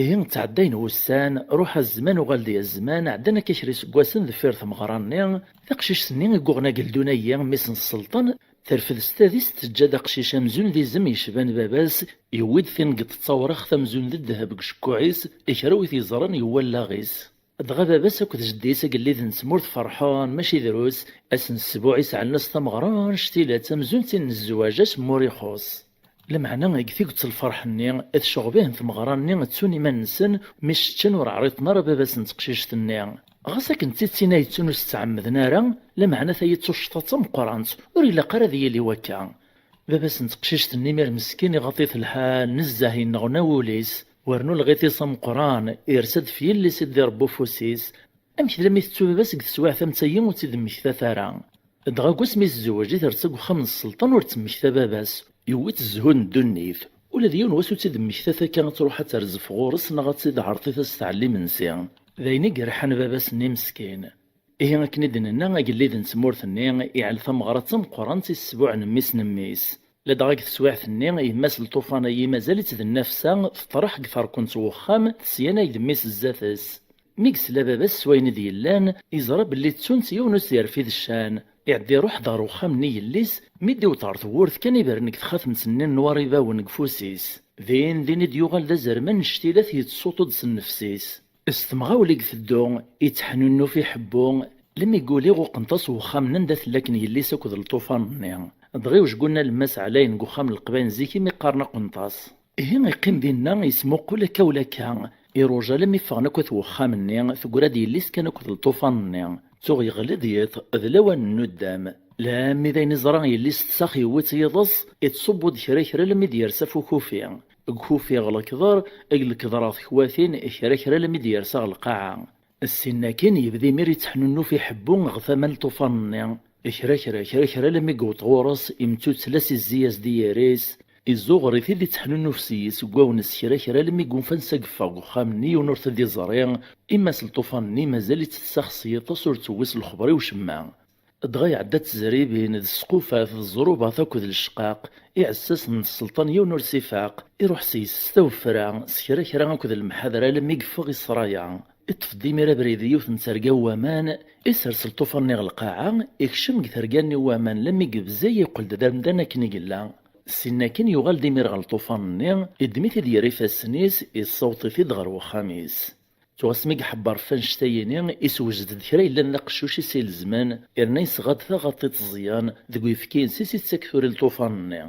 Ihi ttɛeddayen wussan, ruḥ a zzman, uɣal-d ya zzman, ɛeddan akka kra iseggasen deffir tmeɣra-nni, taqcict-nni i yuɣen ageldun-agi, mmi-s n sselṭan, terfed s tadist, teǧǧa-d aqcic amzun d izem yecban baba-s, yewwi-d tingeḍt d tawraɣt amzun d ddheb deg ucekkuɛ-is, i kra wi t-yeẓran yewwi allaɣ-is. Dɣa baba-s akked jeddi-s agellid n tmurt ferḥen mačči drus. Ass n ssbuɛ i sɛan-as tameɣra annect-ilat amzun d tin n zzwaǧ, ass n wur ixuṣ. Lameɛna deg tiget n lferḥ-nni, tceɣb-ihen tmeɣra-nni ttun iman-nsen mi s-ččan ur ɛriḍen ara baba-s n teqcict-nni. Ɣas akken d tidet-nni ay ttun ur s-ttɛemmden ara, lameɛna tayi d tuccḍa d tameqqrant, ur ilaq ara ad yili wakka. Baba-s n teqcict-nni imir meskin iɣaḍ-it lḥal nezzeh, yenneɣna wul-is, wernu lɣit-is ameqqran irsa-d f yelli-s i d-irebba ufus-is. Amek tella mi tettu baba-s deg teswiɛt am tayi ur tt-id-mmektat ara? Dɣa deg wasmi i tezweǧ i tersa deg uxxam n sselṭan ur temmekta baba-s. Yewwi-tt zzhu n ddunit. Ula d yiwen wass ur tt-id-mmektat akka ad truḥ ad terzef ɣur-s neɣ ad tt-id-ɛerḍit ad s-tɛelli imensi. D ayen i yerḥan baba-s-nni meskin. Ihi akken i d-nenna, agellid n tmurt-nni iɛell tameɣra d tameqqrant i ssbuɛ n mmi-s n mmi-s. Ladɣa deg teswiɛt-nni, yemma-s n Lṭufan-ayi mazal-itt d nnafsa, teṭreḥ deg terkent n wexxam, tesyanay-d mmi-s zdat-s. Mi yesla baba-s s wayen i d-yellan, yeẓra belli ttunt yiwen ur s-yerfid ccan. Iɛedda iruḥ-d ɣer wexxam-nni yelli-s, mi d-iwweḍ ɣer tewwurt kan ibren deg txatemt-nni n Nwar ibawen deg ufus-is. Din din i d-yuɣal d azerman n cctilat yettsuṭu-d s nnefs-is. S temɣawla i iteddu, yettḥennunuf iḥebbu, lmi yuli ɣuqqent-as wexxam-nni anda tella akken yelli-s akked Lṭufan-nni. Dɣa iwjeggun alemmas ɛlayen deg uxxam n Leqbayel n zik imi qqaren aqunṭas. Ihi iqqim dinna yesmuqul akka ula akka, iruja alammi ffɣen akk at wexxam-nni, teggra-d yelli-s kan akked Lṭufan-nni. Tuɣ yeɣli-d yiḍ, d lawan n nuddam. Lammi d ayen iẓra yelli-s tsax yewwi-tt yiḍes, ittṣubbu-d kra kra alammi d-yers af ukufi. Deg ukufi ɣer lekḍer, deg lekḍer ɣer tekwatin, kra kra alammi d-yers ɣer lqaɛa. Ssin akkin yebda imir yettḥnunnuf iḥebbu ɣer tama n Lṭufan-nni. Kra kra, kra kra, alammi yewweḍ ɣur-s, imttuttla s izzi-as-d i yiri-s, izzuɣer-it-id ittḥnunnuf s-yes deg wawnes kra kra, alammi gunfan s ageffeɣ deg uxxam-nni yiwen ur t-id-iẓri, imma s Lṭufan-nni mazal-itt tessax s yiḍes ur tewwi s lexber i ucemma. Dɣa iɛedda d tezribin, d squfat, d ẓrubat akked lecqaq, iɛessasen n sselṭan yiwen ur s-ifaq, iruḥ s-yes s tawefra, s kra kra akked lemḥadra alammi yeffeɣ i ssraya. Iṭṭef-d imir abrid i yiwet n terga n waman, isers Lṭufan-nni ɣer lqaɛa, ikcem deg terga-nni n waman, lammi yebzay yeqqel-d d amdan akken i yella. Ssin akkin yuɣal-d imir ɣer Lṭufan-nni, iddem-it-id ger ifassen-is, issaweḍ-it-id ɣer wexxam-is. Tuɣ asmi iḥebber f annect-ayini, isewjed-d kra yellan d aqeccuc i s-ilezmen, yerna yesɣa-d taɣaṭ iṭeẓyan deg uyefki-ines i s-ittak tura i Lṭufan-nni.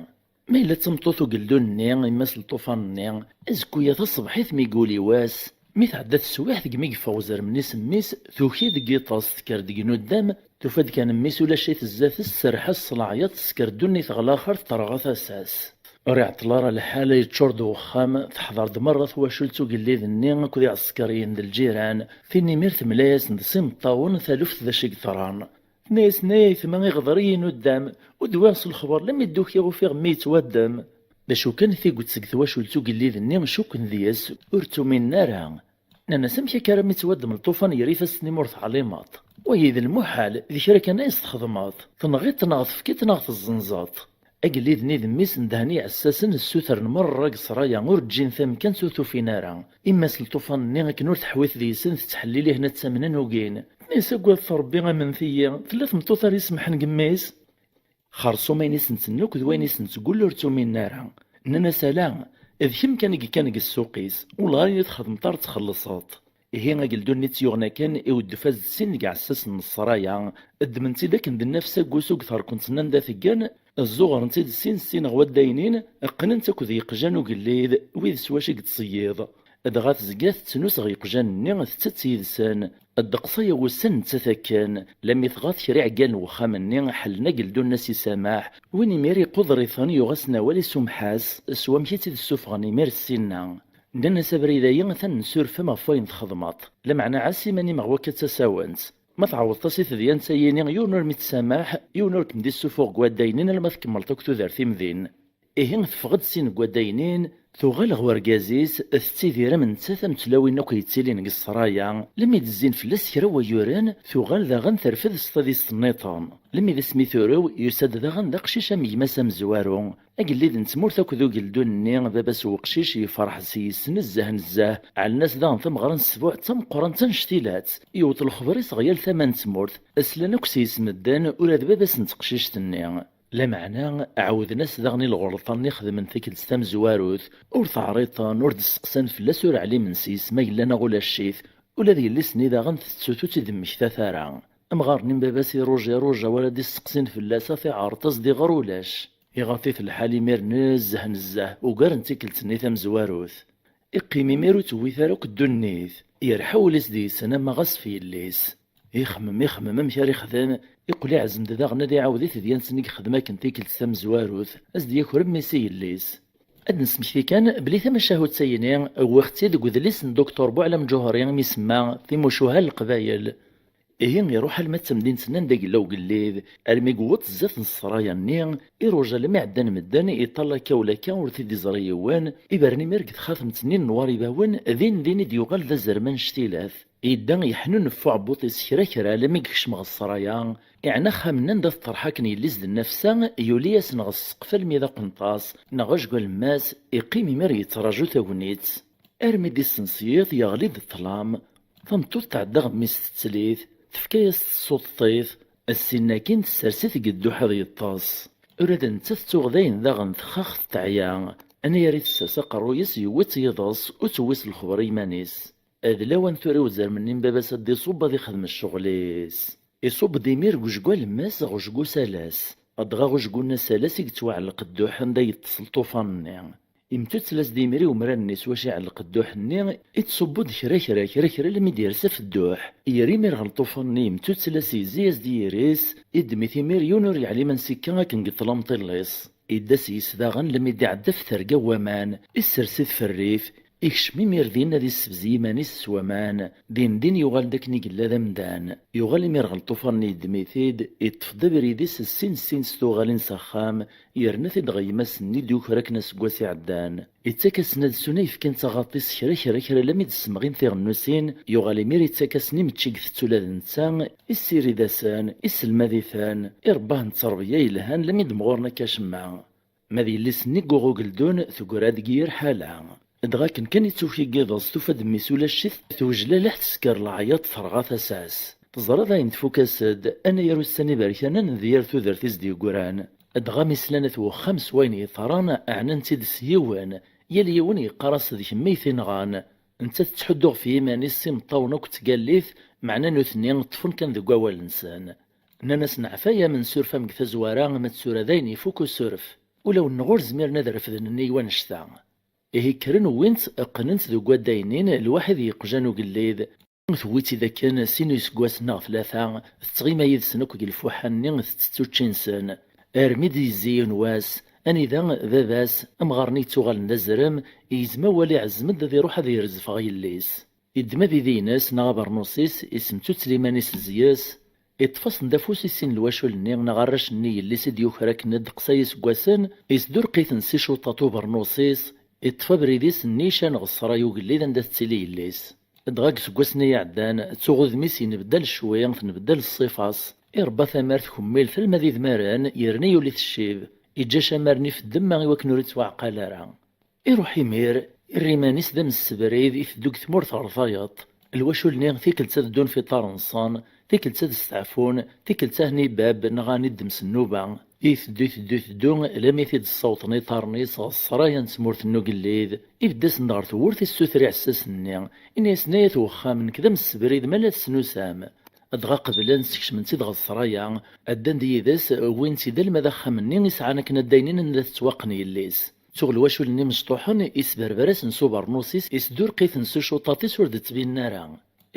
Ma yella d tameṭṭut ugeldun-nni, yemma-s n Lṭufan-nni, azekku-ya taṣebḥit mi yuli wass, mi tɛedda teswiɛt deg mi yeffeɣ uzrem-nni s mmi-s, tuki deg yiṭes, tekker-d deg nuddam, tufa-d kan mmi-s ulac-it zdat-s, tserreḥ-as s leɛyaḍ, tesker ddunit ɣer laxert, terɣa tasa-s. Ur iɛeṭṭel ara lḥal, yeččur-d wexxam, teḥḍer-d merra twacult ugellid-nni akked iɛsekriyen d lǧiran, tin imir temla-yasen-d s imeṭṭawen taluft d acu i yeḍran. Tenna-yasen: "Ay aytma, iɣḍer-iyi nuddam, ur d-wwiɣ s lexber, lammi d-ukiɣ ufiɣ mmi yettwaddem." D acu kan, tiget seg twacult ugellid-nni cukken deg-s, ur ttuminen ara. Nnan-as: "Amek akka armi yettwaddem Lṭufan ger ifassen-im ur teɛlimeḍ? Wagi d lmuḥal, d kra kan ay s-txedmeḍ. Tenɣiḍ-t neɣ tefkiḍ neɣ tezzenzeḍ." Agellid-nni d mmi-s ndehen i iɛessasen, ssutren merra deg ssraya, ur ǧǧin tamkant ur t-ufin ara. Imma s Lṭufan-nni akken ur teḥwit deg-sen, tettḥellil-ihen ad t-amnen ugin. Tenna-yas: "Agadet Rebbi, ament-iyi, tella tmeṭṭut ara isemḥen deg mmi-s?" Xerṣum ayen i sen-tenna akked wayen i sen-tgul ur ttuminen ara. Nnan-as: "Ala, d kemm kan i yekkan deg ssuq-is, wellah ayen i txedmeḍ ara txellṣeḍ." Ihi ageldu-nni tt-yuɣen akken iweddef-as-d sin deg iɛessasen n ssraya, ddmen-tt-id akken d nnefs aggus deg terkent-nni anda teggan, zzuɣren-tt-id sin sin ɣer waddaynin, qqnen-tt akked yeqjan ugellid, wid s wacu i yettṣeyyiḍ. Dɣa tezga tettnus ɣer yeqjan-nni, tettett yid-sen. Ddeqs aya wussan nettat akken, lammi tɣaḍ kra iɛeggan n wexxam-nni, ḥellen ageldu-nni ad s-isamaḥ. Win imir iquder-iten, yuɣ-asen awal, isumeḥ-as s wamek i tt-id-ssufɣen imir ssinna. Nnan-as: "Abrid-ayi atan nessuref-am ɣef wayen txedmeḍ. Lameɛna ɛass iman-im ɣer wakka d tasawent. Ma tɛawdeḍ-as i tedyant-ayini, yiwen ur m-ittsamaḥ, yiwen ur kem-d-issufuɣ deg waddaynin alma tkemmleḍ akk tudert-im din." Ihi teffeɣ-d sin deg waddaynin, tuɣal ɣer urgaz-is, tettidir am nettat am tlawin akk yettilin deg ssraya, lemmi d-zzin fell-as kra n wayyuren, tuɣal daɣen terfed s tadist nniḍen. Lemmi d asmi turew, yusa-d daɣen d aqcic am gma-s amezwaru. Agellid n tmurt akked ugeldun-nni, baba-s n weqcic, yefreḥ s yes nezzeh nezzeh, ɛellen-as daɣen tameɣra n ssbuɛ d tameqqrant annect-ilat. Yewweḍ lexber-is ɣer yal tama n tmurt, slan akk s yes medden, ula d baba-s n teqcict-nni. Lameɛna, ɛawden-as daɣen i lɣelṭa-nni xedmen tikkelt tamezwarut, ur t-ɛriḍen, ur d-steqsan fell-as, ur ɛlimen s yes ma yella neɣ ulac-it, Ula d yelli-s-nni daɣen tettut ur tt-id-mmektat ara. Amɣar-nni n baba-s iruja iruja wala d-isteqsin fell-as, a t-iɛreḍ, a s-d-iɣer ulac. Iɣaḍ-it lḥal imir nezzeh nezzeh, ugar n tikkelt-nni tamezwarut. Iqqim imir ur tewwit ara akk ddunit. Yerḥa wul-is deg-sen ama ɣas f yelli-s. Ixemmem, ixemmem amek ara ixdem, iqqel iɛzem-d daɣen ad iɛawed i tedyant-nni i yexdem akken tikkelt tamezwarut, a s-d-yaker mmi-s i yelli-s. Ad d-nesmekti kan belli tamacahut-ayini wwiɣ-tt-id deg udlis n Duktur Buɛlam Ǧuhri imi isemma Timucuha n Leqbayel. Ihi iruḥ alma d tamdint-nni anda yella ugellid, armi yewweḍ zdat n ssraya-nni, iruja almi ɛeddan medden, iṭall akka ula akka ur t-id-iẓri yiwen, ibren imir deg texxatemt-nni n Nwar ibawen, din din i d-yuɣal d azrem annect-ilat. Yedda yeḥnunef uɛebbuḍ-is kra kra almi yekcem ɣer ssraya, iɛna axxam-nni anda teṭṭerḥ akken yelli-s d nnefsa, yuli-yasen ɣer ssqef almi d aqenṭas, neɣ ajgu alemmas, iqqim imir yettraju tagnit. Armi d-issenṣ yiḍ yeɣli-d ṭṭlam, tameṭṭut tɛedda ɣer mmi-s tettlit, tefka-yas tsuṭṭit, ssin-akin tessers-it deg dduḥ ad yeṭṭes. Ula d nettat tuɣ dayen daɣen texxax teɛya, anayer i tessers aqerruy-is yewwi-tt yiḍes, ur tewwi s lexber i yiman-is. D lawan tura i uzrem-nni n baba-s ad d-iṣubb ad ixdem ccɣel-is. Iṣubb-d imir deg ujgu alemmas ɣer ujgu s alas. Dɣa ujgu-nni s alas i yettwaɛelleq dduḥ anda yeṭṭes lṭufan-nni. Imtuttla-s-d imir i umrar-nni s wacu iɛelleq dduḥ-nni, ittṣubbu-d kra kra kra kra almi d-yersa f dduḥ. Yerra imir ɣer lṭufan-nni, imtuttla-s, yezzi-yas-d yiri-s, iddem-it imir yiwen ur yeɛlim ansi akka akken yeṭṭel amṭill-is. Idda s yis daɣen almi d-iɛedda f terga n waman, issers-it f rrif, ikcem imir din ad issebzeg iman-is s waman, din din yuɣal-d akken i yella d amdan. Yuɣal imir ɣer lṭufan-nni, yeddem-it-id, iṭṭef-d abrid-is ssin ssin s tuɣalin s axxam, yerna-t-id ɣer yemma-s-nni d-yuker akken aseggas iɛeddan. Ittak-asen ad ssun ayefki n taɣaṭ-is kra kra kra almi d-ssemɣin tiɣennusin, yuɣal imir ittak-asen imečči deg tettula d netta, issirid-asen, isselmad-iten, irebba-ten ttrebya yelhan almi d-mɣuren akka acemma. Ma d yelli-s-nni n uɣeldun, teggra deg yir ḥala. Dɣa akken kan ittuki n yiḍes, tufa-d mmi-s ulac-it, tewjel alaḥ tesker leɛyaḍ terɣa tasa-s. Teẓra dayen tfuk-as-d, anayer ussan iberkanen d yir tudert i s-d-yeggran. Dɣa mi slan at wexxam s wayen yeḍran, ɛnan-tt-id s yiwen, yal yiwen yeqqar-as d kemm ay t-inɣan. Nettat tettḥuddu ɣef yiman-is s imeṭṭawen akk d tgallit, meɛna nutni ṭṭfen kan deg wawal-nsen. Nnan-as neɛfa-yam, nsuref-am deg tazwara, ma d tura dayen ifuk usuref. Ulawen-nneɣ ur zmiren ad refden nnig wannect-a. Ihi kkren wwin-tt, qqnen-tt deg wadday-nni, lwaḥid yeqjan ugellid. Tewwi-tt-id akken sin iseggasen neɣ tlata, tettɣima yid-sen akk deg lfuḥa-nni tettett učči-nsen. Armi d-yezzi yiwen wass, anida baba-s, amɣar-nni yettuɣalen d azrem, yegzem awal, iɛezzem-d ad iruḥ ad yerzef ɣer yelli-s. Yeddem abidi-ines neɣ abernus-is, isemtuttel iman-is zzi-s, iṭṭef-asen-d afus i sin lwacul-nni neɣ arrac-nni yelli-s i d-yuker akken ddeqs-a iseggasen, isdurq-iten s icuṭaṭ ubernus-is, iṭṭef abrid-is nnican ɣer ṣṣray ugellid anda tettili yelli-s. Dɣa deg iseggasen-nni iɛeddan, tuɣ udem-is yenbeddal ccwi, tenbeddal ṣṣifa-s, irebba tamart kemmilt alma d idmaren, yerna yuli-t ccib, iǧǧa acamar-nni f ddemma i wakken ur ittwaɛqal ara. Iruḥ imir, irra iman-is d amsebrid, iteddu deg tmurt ɣer tayeḍ. Lwacul-nni tikkelt ad ddun f iṭarren-nsen, tikkelt ad steɛfun, tikkelt ahni bab neɣ ahni ddem s nnuba. Iteddu, iteddu, iteddu, lammi t-id-ssawḍen iṭarren-is ɣer ssraya n tmurt n ugellid. Ibedd-asen-d ɣer tewwurt, issuter iɛessasen-nni, ini-asen: "Ay at wexxam, nekk d amsebrid, ma la tesnusam." Dɣa qeblen, skecmen-tt-id ɣer ssraya, ddan-d yid-s, wwin-tt-id alma d axxam-nni i sɛan akken ad d-aynin anda tettwaqqen yelli-s. Tuɣ lwacul-nni mecṭuḥen, isberber-asen s ubernus-is, isdurq-iten s ucuṭaṭ-is ur d-ttbinen ara.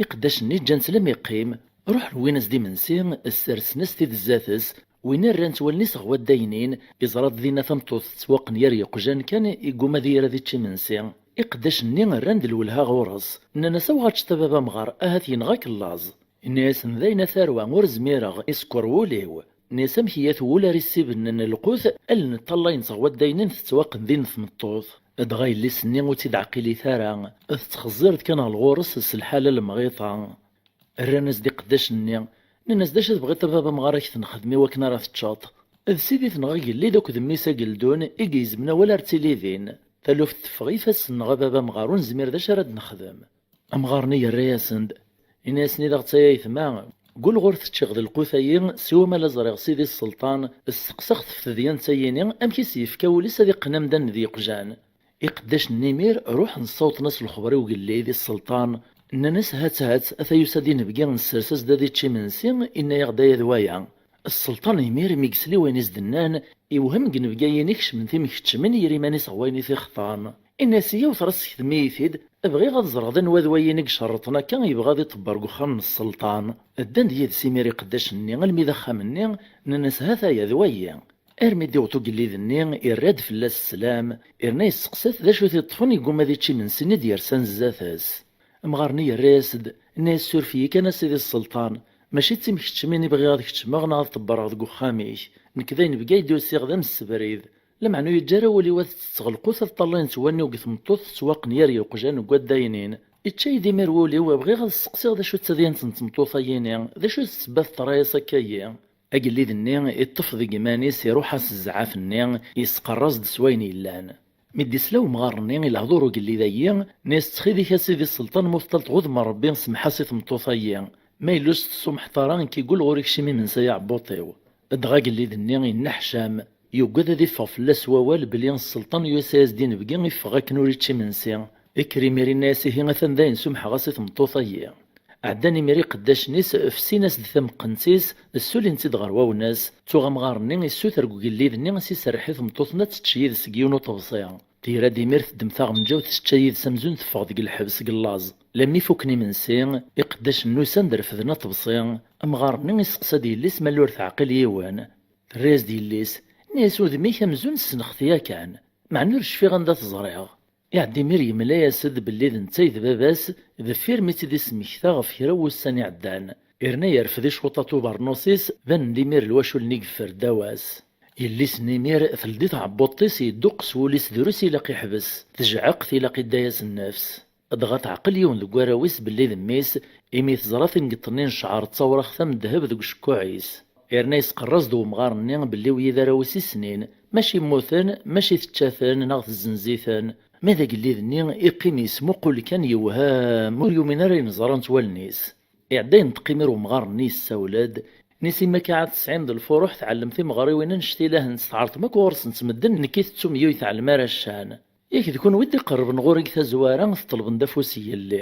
Iqeddacen-nni ǧǧan-tt lam iqqim, ruḥen wwin-as-d imensi, ssersen-as-t-id zdat-s, win rran-tt wallen-is ɣer wadday-nni, iẓra-d dinna tameṭṭut tettwaqqen gar yeqjan kan, igguma ad yir ad ičč imensi. Iqeddacen-nni rran-d lwelha ɣur-s, nnan-as: "Awɣa ad teččeḍ a baba amɣar, ahat yenɣa-k llaẓ." Inna-yasen: "Dayen a tarwa, ur zmireɣ, isekker wul-iw." Nni-as: "Amek ihi at wul ara issibennen lqut, allen ṭṭallayen-tt ɣer wadday-nni tettwaqqen din tmeṭṭut?" Dɣa yelli-s-nni ur tt-id-ɛqilit ara, tettxeẓẓir-d kan ɣer ɣur-s s lḥala lemɣiṭa. Rran-as-d iqeddacen-nni, nnan-as: "D acu tebɣiḍ a baba amɣar ad k-t-nexdem i wakken ara teččeḍ?" D sidi-tneɣ agellid akked mmi-s ageldun i igezmen awal ar tili din. Taluft teffeɣ ifassen-nneɣ a baba amɣar, ur nezmir d acu ara d-nexdem. Amɣar-nni yerra-yasen-d, ini-asen: "I d aɣ-ttayayt ma, gulɣur teččiɣ d lqut-ayi, siwa ma la ẓriɣ sidi sselṭan, steqsaɣ-t f tedyant-ayini amek i s-yefka wul-is ad iqqen amdan d yeqjan." Iqeddacen-nni imir ruḥen ssawḍen-as lexber i ugellid, i sselṭan, Nnan-as: "Hat, hat, ata yusa-d inebgi, nessers-as-d ad ičč imensi." Inna-yaɣ-d: "Aya d waya." Sselṭan imir mi yesli wayen i s-d-nnan, iwhem deg inebgi-agi kecmen timkeččmin yir iman-is ɣer wayen i t-ixḍan. Inna-as: "Iyyaw tura sektem-iyi-t-id, bɣiɣ ad ẓreɣ d anwa d wayi i icerrṭen akka yebɣa ad iṭebber deg uxxam n sselṭan." Ddan-d yid-s imir iqeddacen-nni almi d axxam-nni, nnan-as: "Hat-aya d wayi." Armi d-iwweḍ ugellid-nni, irra-d fell-as sslam, irna yesteqsa-t d acu t-iṭṭfen yegguma ad ičč imensi-nni d-yersan zdat-s. Amɣar-nni yerra-yas-d, inna-yas: "Suref-iyi kan a sidi sselṭan, mačči d timkeččmin i bɣiɣ ad keččmeɣ neɣ ad ṭebbreɣ deg uxxam-ik. Nekk d ayen bgay d-usiɣ d amsebrid. Lameɛna ur yeǧǧa ara wul-iw ad tetteɣ lqut ad ṭṭallayent wallen-iw deg tmeṭṭut tettwaqenyer i uqjan deg waddaynin. Ičča-yi-d imir wul-iw, bɣiɣ ad sseqsiɣ d acu d tadyant n tmeṭṭut-ayini, d acu d ssebba teḍra-yas akka-yi?" Agellid-nni iṭṭef deg iman-is, iruḥ-as zzɛaf-nni, yesqerr-as-d s wayen yellan. Mi d-isla umɣar-nni i lehdur ugellid-agi, nni-as: "Ttxil-ik a sidi sselṭan, ma ur teṭṭalleḍ ɣudem n Rebbi, semmeḥ-as i tmeṭṭut-agi. Ma yella ur s-tessumḥeḍ ara, nekk yeggul ɣur-i keččim imensi a aɛebbuṭ-iw." Dɣa agellid-nni yenneḥcam, yuggad ad iffeɣ fell-as wawal belli sselṭan yusa-yas-d inebgi iffeɣ akken ur ičči imensi. Ikker imir inna-yas: "Ihi atan dayen sumḥeɣ-as i tmeṭṭut-agi." Ɛeddan imir iqeddacen-is, fsin-as-d tameqqent-is, ssulin-tt-id ɣer wawnas. Tuɣ amɣar-nni issuter deg ugellid-nni a s-iserreḥ i tmeṭṭut-nni ad tečč yid-s deg yiwen uṭebsi. Tira-d imir teddem taɣenǧawt tečča yid-s amzun teffeɣ deg lḥebs deg llaẓ. Lammi fukken imensi, iqeddacen-nni usan-d refden aṭebsi. Amɣar-nni iseqsa-d yelli-s ma ur teɛqil yiwen. Terra-yas-d yelli-s, nni-as: "Udem-ik amzun ssneɣ-t yakan, meɛna ur cfiɣ anda t-ẓriɣ." Iɛedda imir yemla-yas-d belli d netta i d baba-s, deffir mi tt-id-ismekta ɣef kra n wussan iɛeddan. Irna yerfed icuṭaṭ ubeṛnus-is, banen-d imir lwacul-nni yeffer ddaw-as. Yelli-s n imir teldi tɛebbuḍt-is, yedduqqes wul-is drus ilaq iḥbes, tejɛeq tilaq idda-yas nnefs. Dɣa teɛqel yiwen deg warraw-is belli d mmi-s, imi teẓra tingeḍt-nni n ccɛer d tawraɣt am ddheb deg ucekkuɛ-is. Irna yesqerr-as-d wemɣar-nni belli wid d arraw-is i snin, mačči mmuten, mačči tečča-ten neɣ tezzenz-iten. Ma d agellid-nni, iqqim yesmuqul kan yewhem, ur yumin ara ayen ẓrant wallen-is. Iɛedda yenṭeq imir wemɣar-nni yessawel-d, nni-as: "Imi akka ad tesɛim d lfuruḥ, tɛellem timeɣriwin annect-a ilahent, tɛerḍem akk ɣur-sent medden, nekk i tettum ur yi-tɛellem ara ccan. Yak d kunwi i d-iqerrben ɣur-i deg tazwara, teṭlbem-d afus n yelli.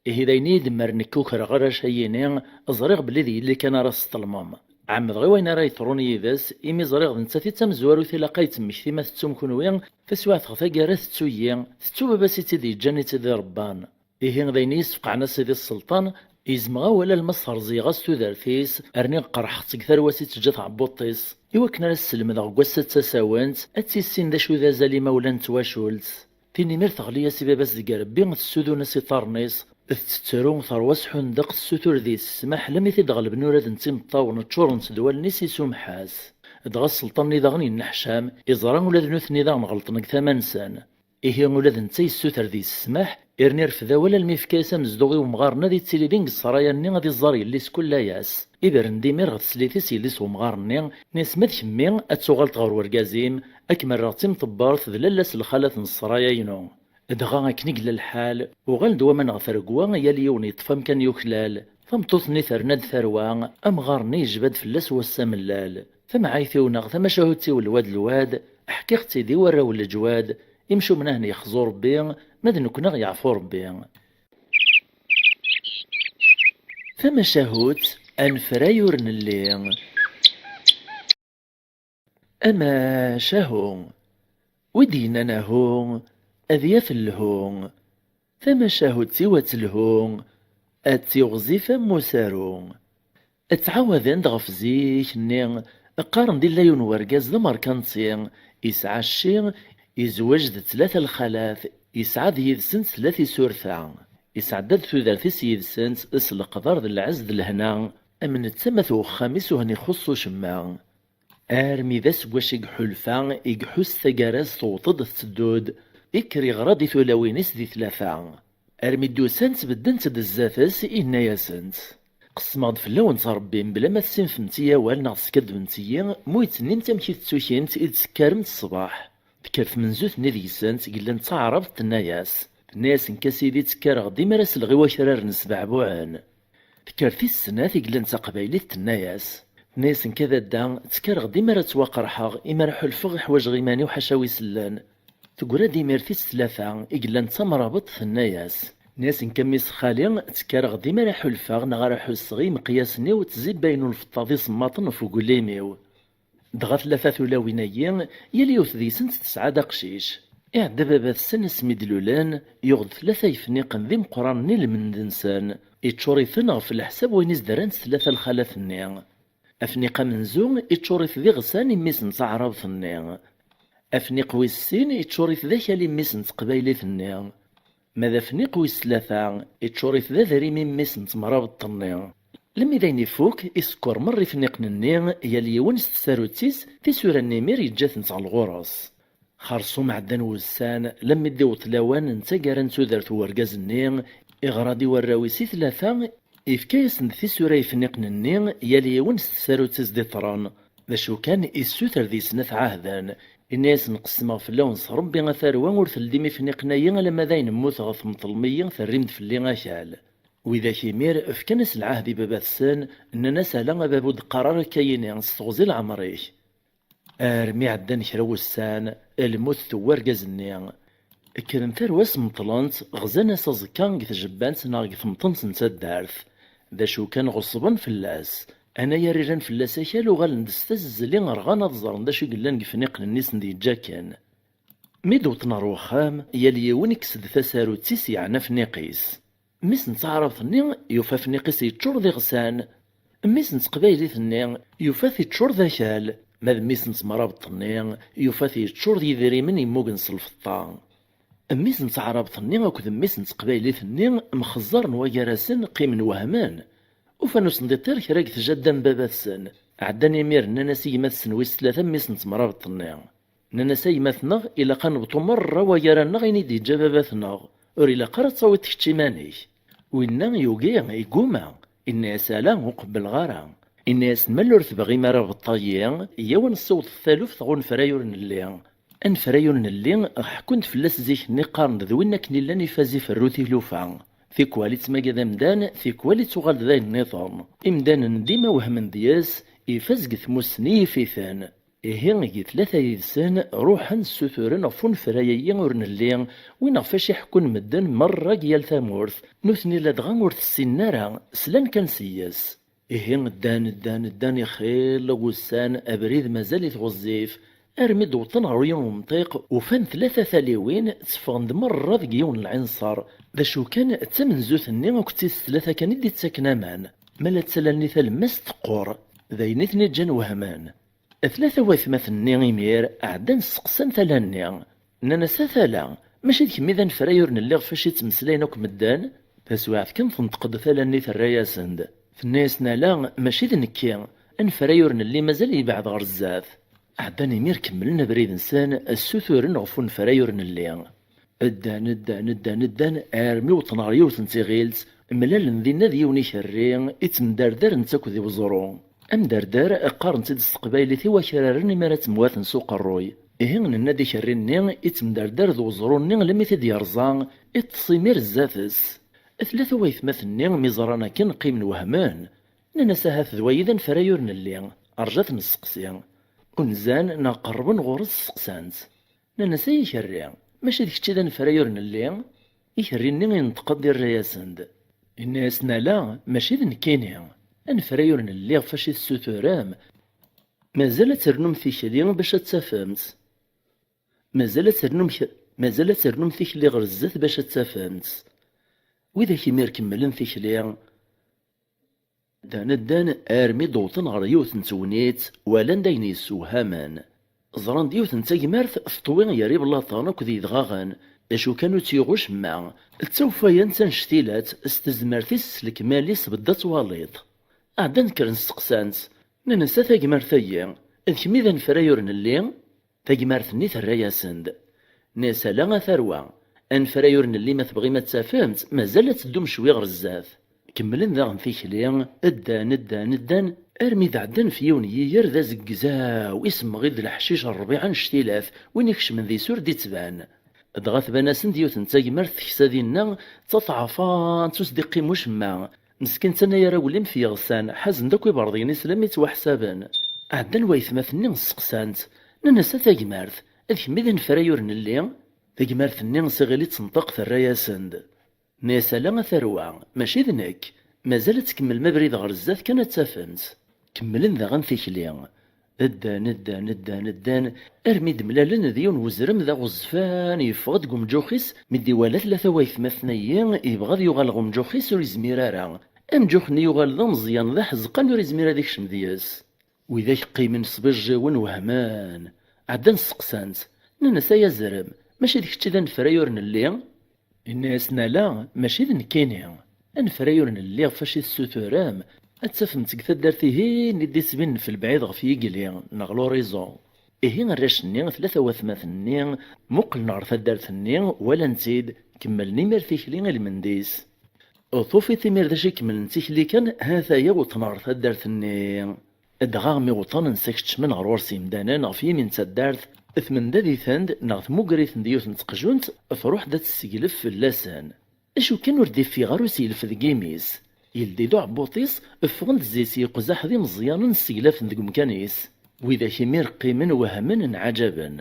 Ihi d ayen i yi-d-mmren nekk ukreɣ arrac-ayini, ẓriɣ belli d yelli kan ara tesṭelmem. Ɛemmdeɣ i wayen ara yeḍrun yid-s, imi ẓriɣ d nettat i d tamezwarut ilaq ad yettmekti ma tettum kunwi, taswiɛt ɣer taggara tettu-yi, tettu baba-s i tt-id-yeǧǧan i tt-id-irebban. Ihi d ayen i yi-sfeqɛen a sidi sselṭan, gezmeɣ awal alma s-rẓiyeɣ-as tudert-is, rniɣ qerḥeɣ-tt deg tarwa-s i teǧǧa tɛebbuḍt-is, i wakken ara s-sselmedeɣ deg wass-a d tasawent, ad tissin d acu d azal imawlan n twacult." Tin imir teɣli-yas i baba-s deg irebbi, tessudun-as iḍarren-is, tettru, terwa s ḥundeq, tessutur deg-s ssmaḥ, lammi t-id-ɣelben urad n timeṭṭawen, ččurent-d wallen-is, isumeḥ-as. Dɣa sselṭan-nni daɣen yenneḥcam, iẓra ula d nutni daɣen ɣelṭen deg tama-nsen. Ihi ula d netta yessuter deg-s ssmaḥ, irna irfed awal almi yefka-yas amezduɣ i wemɣar-nni ad yettili din deg ssraya-nni ad iẓẓar yelli-s kul ass. Ibren-d imir ɣer teslit-is yelli-s wemɣar-nni, nni-as: "Ma d kemmi, ad tuɣaleḍ ɣer wergaz-im, ad kem-rreɣ d timṭebbert d lalla-s lxalat n ssraya-inu." Dɣa akken i yella lḥal, uɣalen-d waman ɣer tregwa, yal yiwen yeṭṭef amkan yuklal. Tameṭṭut-nni terna-d tarwa, amɣar-nni yejba-d fell-as wass amellal. Tamɛayt-iw neɣ tamacahut-iw lwad lwad, ḥkiɣ-tt-id i warraw n leǧwad, imcumen ahen yexzu Rebbi, ma d nekkni aɣ yeɛfu Rebbi. Tamacahut, anefray ur nelli. Amacahu. Wi d-yennan ahu, ad yaf lhu. Tamacahut-iw ad telhu, ad tiɣzif am usaru. Ttɛawaden-d ɣef zik-nni, qqaren-d illa yiwen wergaz d amerkanti, yesɛa cci, yezweǧ d tlata lxalat, yesɛa d yid-sent tlata isurta. Yesɛedda-d tudert-is yid-sent s leqder d lɛezz d lehna, am netta ma t wexxam-is uhen ixuṣṣ ucemma. Armi d aseggas i iḥulfa, iḥuss taggara-s tewweḍ-d tetteddu-d, ikker iɣra-d i tulawin-is di tlata. Armi d-usant beddent-d zdat-s, inna-yasent: "Qesmeɣ-d fell-awent Rebbi, mebla ma tessinfemt-iyi awal neɣ teskaddbemt-iyi, mu yettnnimt amek i tettukimt i d-tekkaremt ṣṣbeḥ." Tekker tmenzut-nni deg-sent, i yellan d taɛrabt, tenna-yas, tenna-yas: "Nekk a sidi ttekkareɣ dima ara selleɣ i wakraren sbeɛbuɛen." Tekker tis snat i yellan d taqbaylit, tenna-yas, tenna-yas: "Nekk a dadda, ttekkareɣ dima ara ttwaqerḥeɣ, imi ara ḥulfeɣ i ḥwaǧeɣ iman-iw ḥaca wi sellen." Teggra-d imir tis tlata i yellan d tamrabeḍt, tenna-yas: Nna-as: "Nekk a mmi-s n xali, ttekkareɣ dima ara ḥulfaɣ neɣ ara ḥusseɣ i yimeqyasen-iw ttzibbayen ulfeṭṭa d isemmaḍen ɣef uglim-iw." Dɣa tlata tulawin-agi, yal yiwet deg-sent tesɛa-d aqcic. Iɛedda baba-tsen asmi d-lulen, yuɣ-d tlata yefniqen d imeqqranen i lmend-nsen, iččur-iten ɣef leḥsab wayen i s-d-rrant tlata lxalat-nni. Afniq amenzu iččur-it d iɣsan i mmi-s n taɛrabt-nni. Afniq wis sin iččur-it d akal i mmi-s n teqbaylit-nni. Ma d afniq wis tlata, iččur-it d adrim i mmi-s n temrabeḍt-nni. Lemmi d ayen ifuk, isekkeṛ merra ifniqen-nni, yal yiwen s tsarut-is, tisura-nni imir yeǧǧa-tent ɣer lɣur-s. Xerṣum ɛeddan wussan, lemmi d-iweṭ lawan n taggara n tudert n urgaz-nni, iɣra-d i warraw-is i tlata, ifka-yasen-d tisura ifniqen-nni, yal yiwen s tsarut-is d-iṭṭren. D acu kan, issuter deg-sen ad t-ɛahden. Inna-yasen: "Qessmeɣ fell-awen s Ṛebbi a tarwa ur teldim ifniqen-ayi alamma d ayen mmuteɣ temṭlem-iyi, terrim-d fell-i akal." Widak imir fkan-as lɛahd i baba-tsen, nnan-as: "Ala a baba, ur d-qqar ara akka-yini, s teɣzi n leɛmer-ik." Armi ɛeddan kra wussan, lmut tewwi argaz-nni. Kkren tarwa-s meṭlen-t, ɣzan-as aẓekka deg tjebbant neɣ deg temṭent n taddart. D acu kan, ɣeṣben fell-as. Anayer iran fell-as akal uɣalen-d s tazzelli, rɣan ad ẓren d acu i yellan deg ifniqen-nni i sen-d-yeǧǧa akken. Mi d-wwḍen ɣer wexxam, yal yiwen ikkes-d tasarut-is yeɛna afniq-is. Mmi-s n taɛrabt-nni yufa afniq-is yeččur d iɣsan. Mmi-s n teqbaylit-nni yufa-t yeččur d akal. Ma d mmi-s n temrabeḍt-nni yufa-t yeččur d yidrimen yemmugen s lfeṭṭa. Mmi-s n taɛrabt-nni akked mmi-s n teqbaylit-nni mxeẓẓaren wagar-asen, qqimen wehmen. Ufan ur sen-d-iṭṭir kra deg tjadda n baba-tsen. Ɛeddan imir nnan-as i gma-tsen wis tlata, mmi-s n temrabeḍt-nni. Nnan-as: "A gma-tneɣ, ilaq ad nebṭu merra wagar-aneɣ ayen i d-yeǧǧa baba-tneɣ. Ur ilaq ara ad tawiḍ kečč iman-ik." Winna yugi, yegguma. Inna-yas: "Ala, ur qebbleɣ ara." Inna-yasen: "Ma ur tebɣim ara beṭṭa-yi, yyaw ad nessiweḍ taluft ɣer unefray ur nelli." Anefray ur nelli, ḥekkun-d fell-as zik-nni, qqaren-d d win akken illan ifaz iferru tilufa. Tikwal ittmagad amdan, tikwal ittuɣal d ayen nniḍen. Imdanen dima wehmen deg-s, ifaz deg tmussni yif-iten. Ihi, deg tlata yid-sen, ruḥen ssuturen ɣef unefray-agi ur nelli, win ɣef acu i ḥekkun medden merra deg yal tamurt. Nutni ladɣa ur t-ssinen ara, slan kan seg-s. Ihi, ddan, ddan, ddan, ixil wussan, abrid mazal-it ɣezzif, armi d-wwḍen ɣer yiwen umṭiq, ufan tlata taliwin tteffɣen-d merra deg yiwen n lɛinṣer. D acu kan, d tamenzut-nni akked tis tlata kan i d-ittaken aman. Ma la ttalanni talemmast teqqur, d ayen i ten-iǧǧan wehmen. Tlata waytmaten-nni imir ɛeddan sseqsan tala-nni. Nnan-as: "A tala, mačči d kemm i d anefray ur nelli ɣef acu i ttmeslayen akk medden?" Taswiɛt kan tenṭeq-d tala-nni, terra-yasen-d. Tenna-yasen: "Ala, mačči d nekki. Anefray ur nelli mazal yebɛed ɣer zdat." Ɛeddan imir kemmlen abrid-nsen, ssuturen ɣef unefray ur nelli. Ddan, ddan, ddan, ddan, armi wwḍen ɣer yiwet n tiɣilt, mlalen dinna d yiwen ikerri, ittemdardar netta akked uweẓru. Amdardar, qqaren-t-id s teqbaylit i wakraren imi ara ttemwaten s uqerruy. Ihi, nenna-d ikerri-nni, ittemdardar d uweẓru-nni, lemmi t-id-yerẓa, iṭṭes imir zdat-s. Tlata waytmaten-nni, mi ẓran akken, qqimen wehmen. Nnan-as: "Ahat d wayi d anefray ur nelli, rju ad t-nesteqsi." Unzan neɣ qerrben ɣur-s, steqsan-t. Nnan-as: "Ay ikerri, mačči d kečč i d anefray ur nelli?" Ikerri-nni inṭeq-d, irra-yasen-d. Inna-yasen: "Ala, mačči d nekkini. Anefray ur nelli ɣef acu i tessuturem, mazal ad ternum tikli bac ad t-tafemt. Mazal ad ternum k-, mazal ad ternum tikli ɣer zdat bac ad t-tafemt." Widak imir kemmlen tikli. Ddan, ddan, armi d-wwḍen ɣer yiwet n tegnit, walan-d ayen yessewhamen. Ẓran-d yiwet n tagmert teṭwi gar iblaṭen akked yedɣaɣen, d acu kan ur tt-yuɣ ucemma. D tawfayant annect-ilat, s tezmert-is, s lekmal-is, bedda twaliḍ. Ɛeddan kkren steqsan-tt, nnan-as: "A tagmert-agi, d kemm i d anefray ur nelli?" Tagmert-nni terra-yasen-d. Nnan-as: "Ala a tarwa, anefray ur nelli, ma tebɣim ad t-tafemt, mazal ad teddum cwi ɣer zdat." Kemmlen daɣen tikli, ddan, ddan, ddan, armi d-ɛeddan f yiwen n yiger d azegzaw, isemmeɣ-id leḥcic n ṛṛbiɛ annect-ilat, win ikecmen deg-s ur d-ittban. Dɣa tban-asen-d yiwet n tagmert teksa dinna, d taṭeɛfant, ur s-d-iqqim ucemma. Meskint anayer aglim f yiɣsan, ḥazen-d akk iberḍiyen-is lammi ttwaḥsaben. Ɛeddan waytmaten-nni steqsan-tt, nnan-as: "A tagmert, d kemm i d anefray ur nelli?" Tagmert-nni s iɣil i d-tenṭeq, terra-yasen-d. Nna-yas: "Ala a tarwa, mačči d nekk. Mazal ad tkemmlem abrid ɣer zdat kan ad tafem-tt." Kemmlen daɣen tikli. Ddan, ddan, ddan, ddan, armi d-mlalen d yiwen n uzrem d aɣezzfan, yeffeɣ-d deg umǧux-is, mi d-iwala tlata waytmaten-agi, yebɣa ad yuɣal ɣer umǧux-is ur yezmir ara. Amǧux-nni yuɣal d ameẓyan, d aḥezqan, ur yezmir ad ikcem deg-s. Widak qqimen sbijjiwen wehmen. Ɛeddan steqsan-t, nnan-as: "Ay azrem, mačči d kečč i d anefray ur nelli?" Inna-yasen: "Ala, mačči d nekkini. Anefray ur nelli ɣef wacu i tessuturem, ad tafem-t deg taddart-ihin i d-ittbinen f lebɛid ɣef yigli, neɣ l'horizon." Ihi arrac-nni, tlata watmaten-nni, muqlen ɣer taddart-nni, walan-tt-id, kemmlen imir tikli i lmend-is. Tufiḍ imir d acu ikemmlen tikli kan, ha-t-aya wwḍen ɣer taddart-nni. Dɣa mi wwḍen, nsa keččmen ɣer ɣur-s yimdanen ɣef yimi n taddart, tmendad-iten-d neɣ tmugger-iten-d yiwet n teqjunt, truḥ-d ad tesseglef fell-asen. Acu kan ur d-iffiɣ ara useglef deg yimi-s. Yeldi-d uɛebbuṭ-is, ffɣen-d zzi-s yiqzaḥ d imeẓyanen sseglafen deg umkan-is. Widak imir qqimen wehmen nɛaǧaben.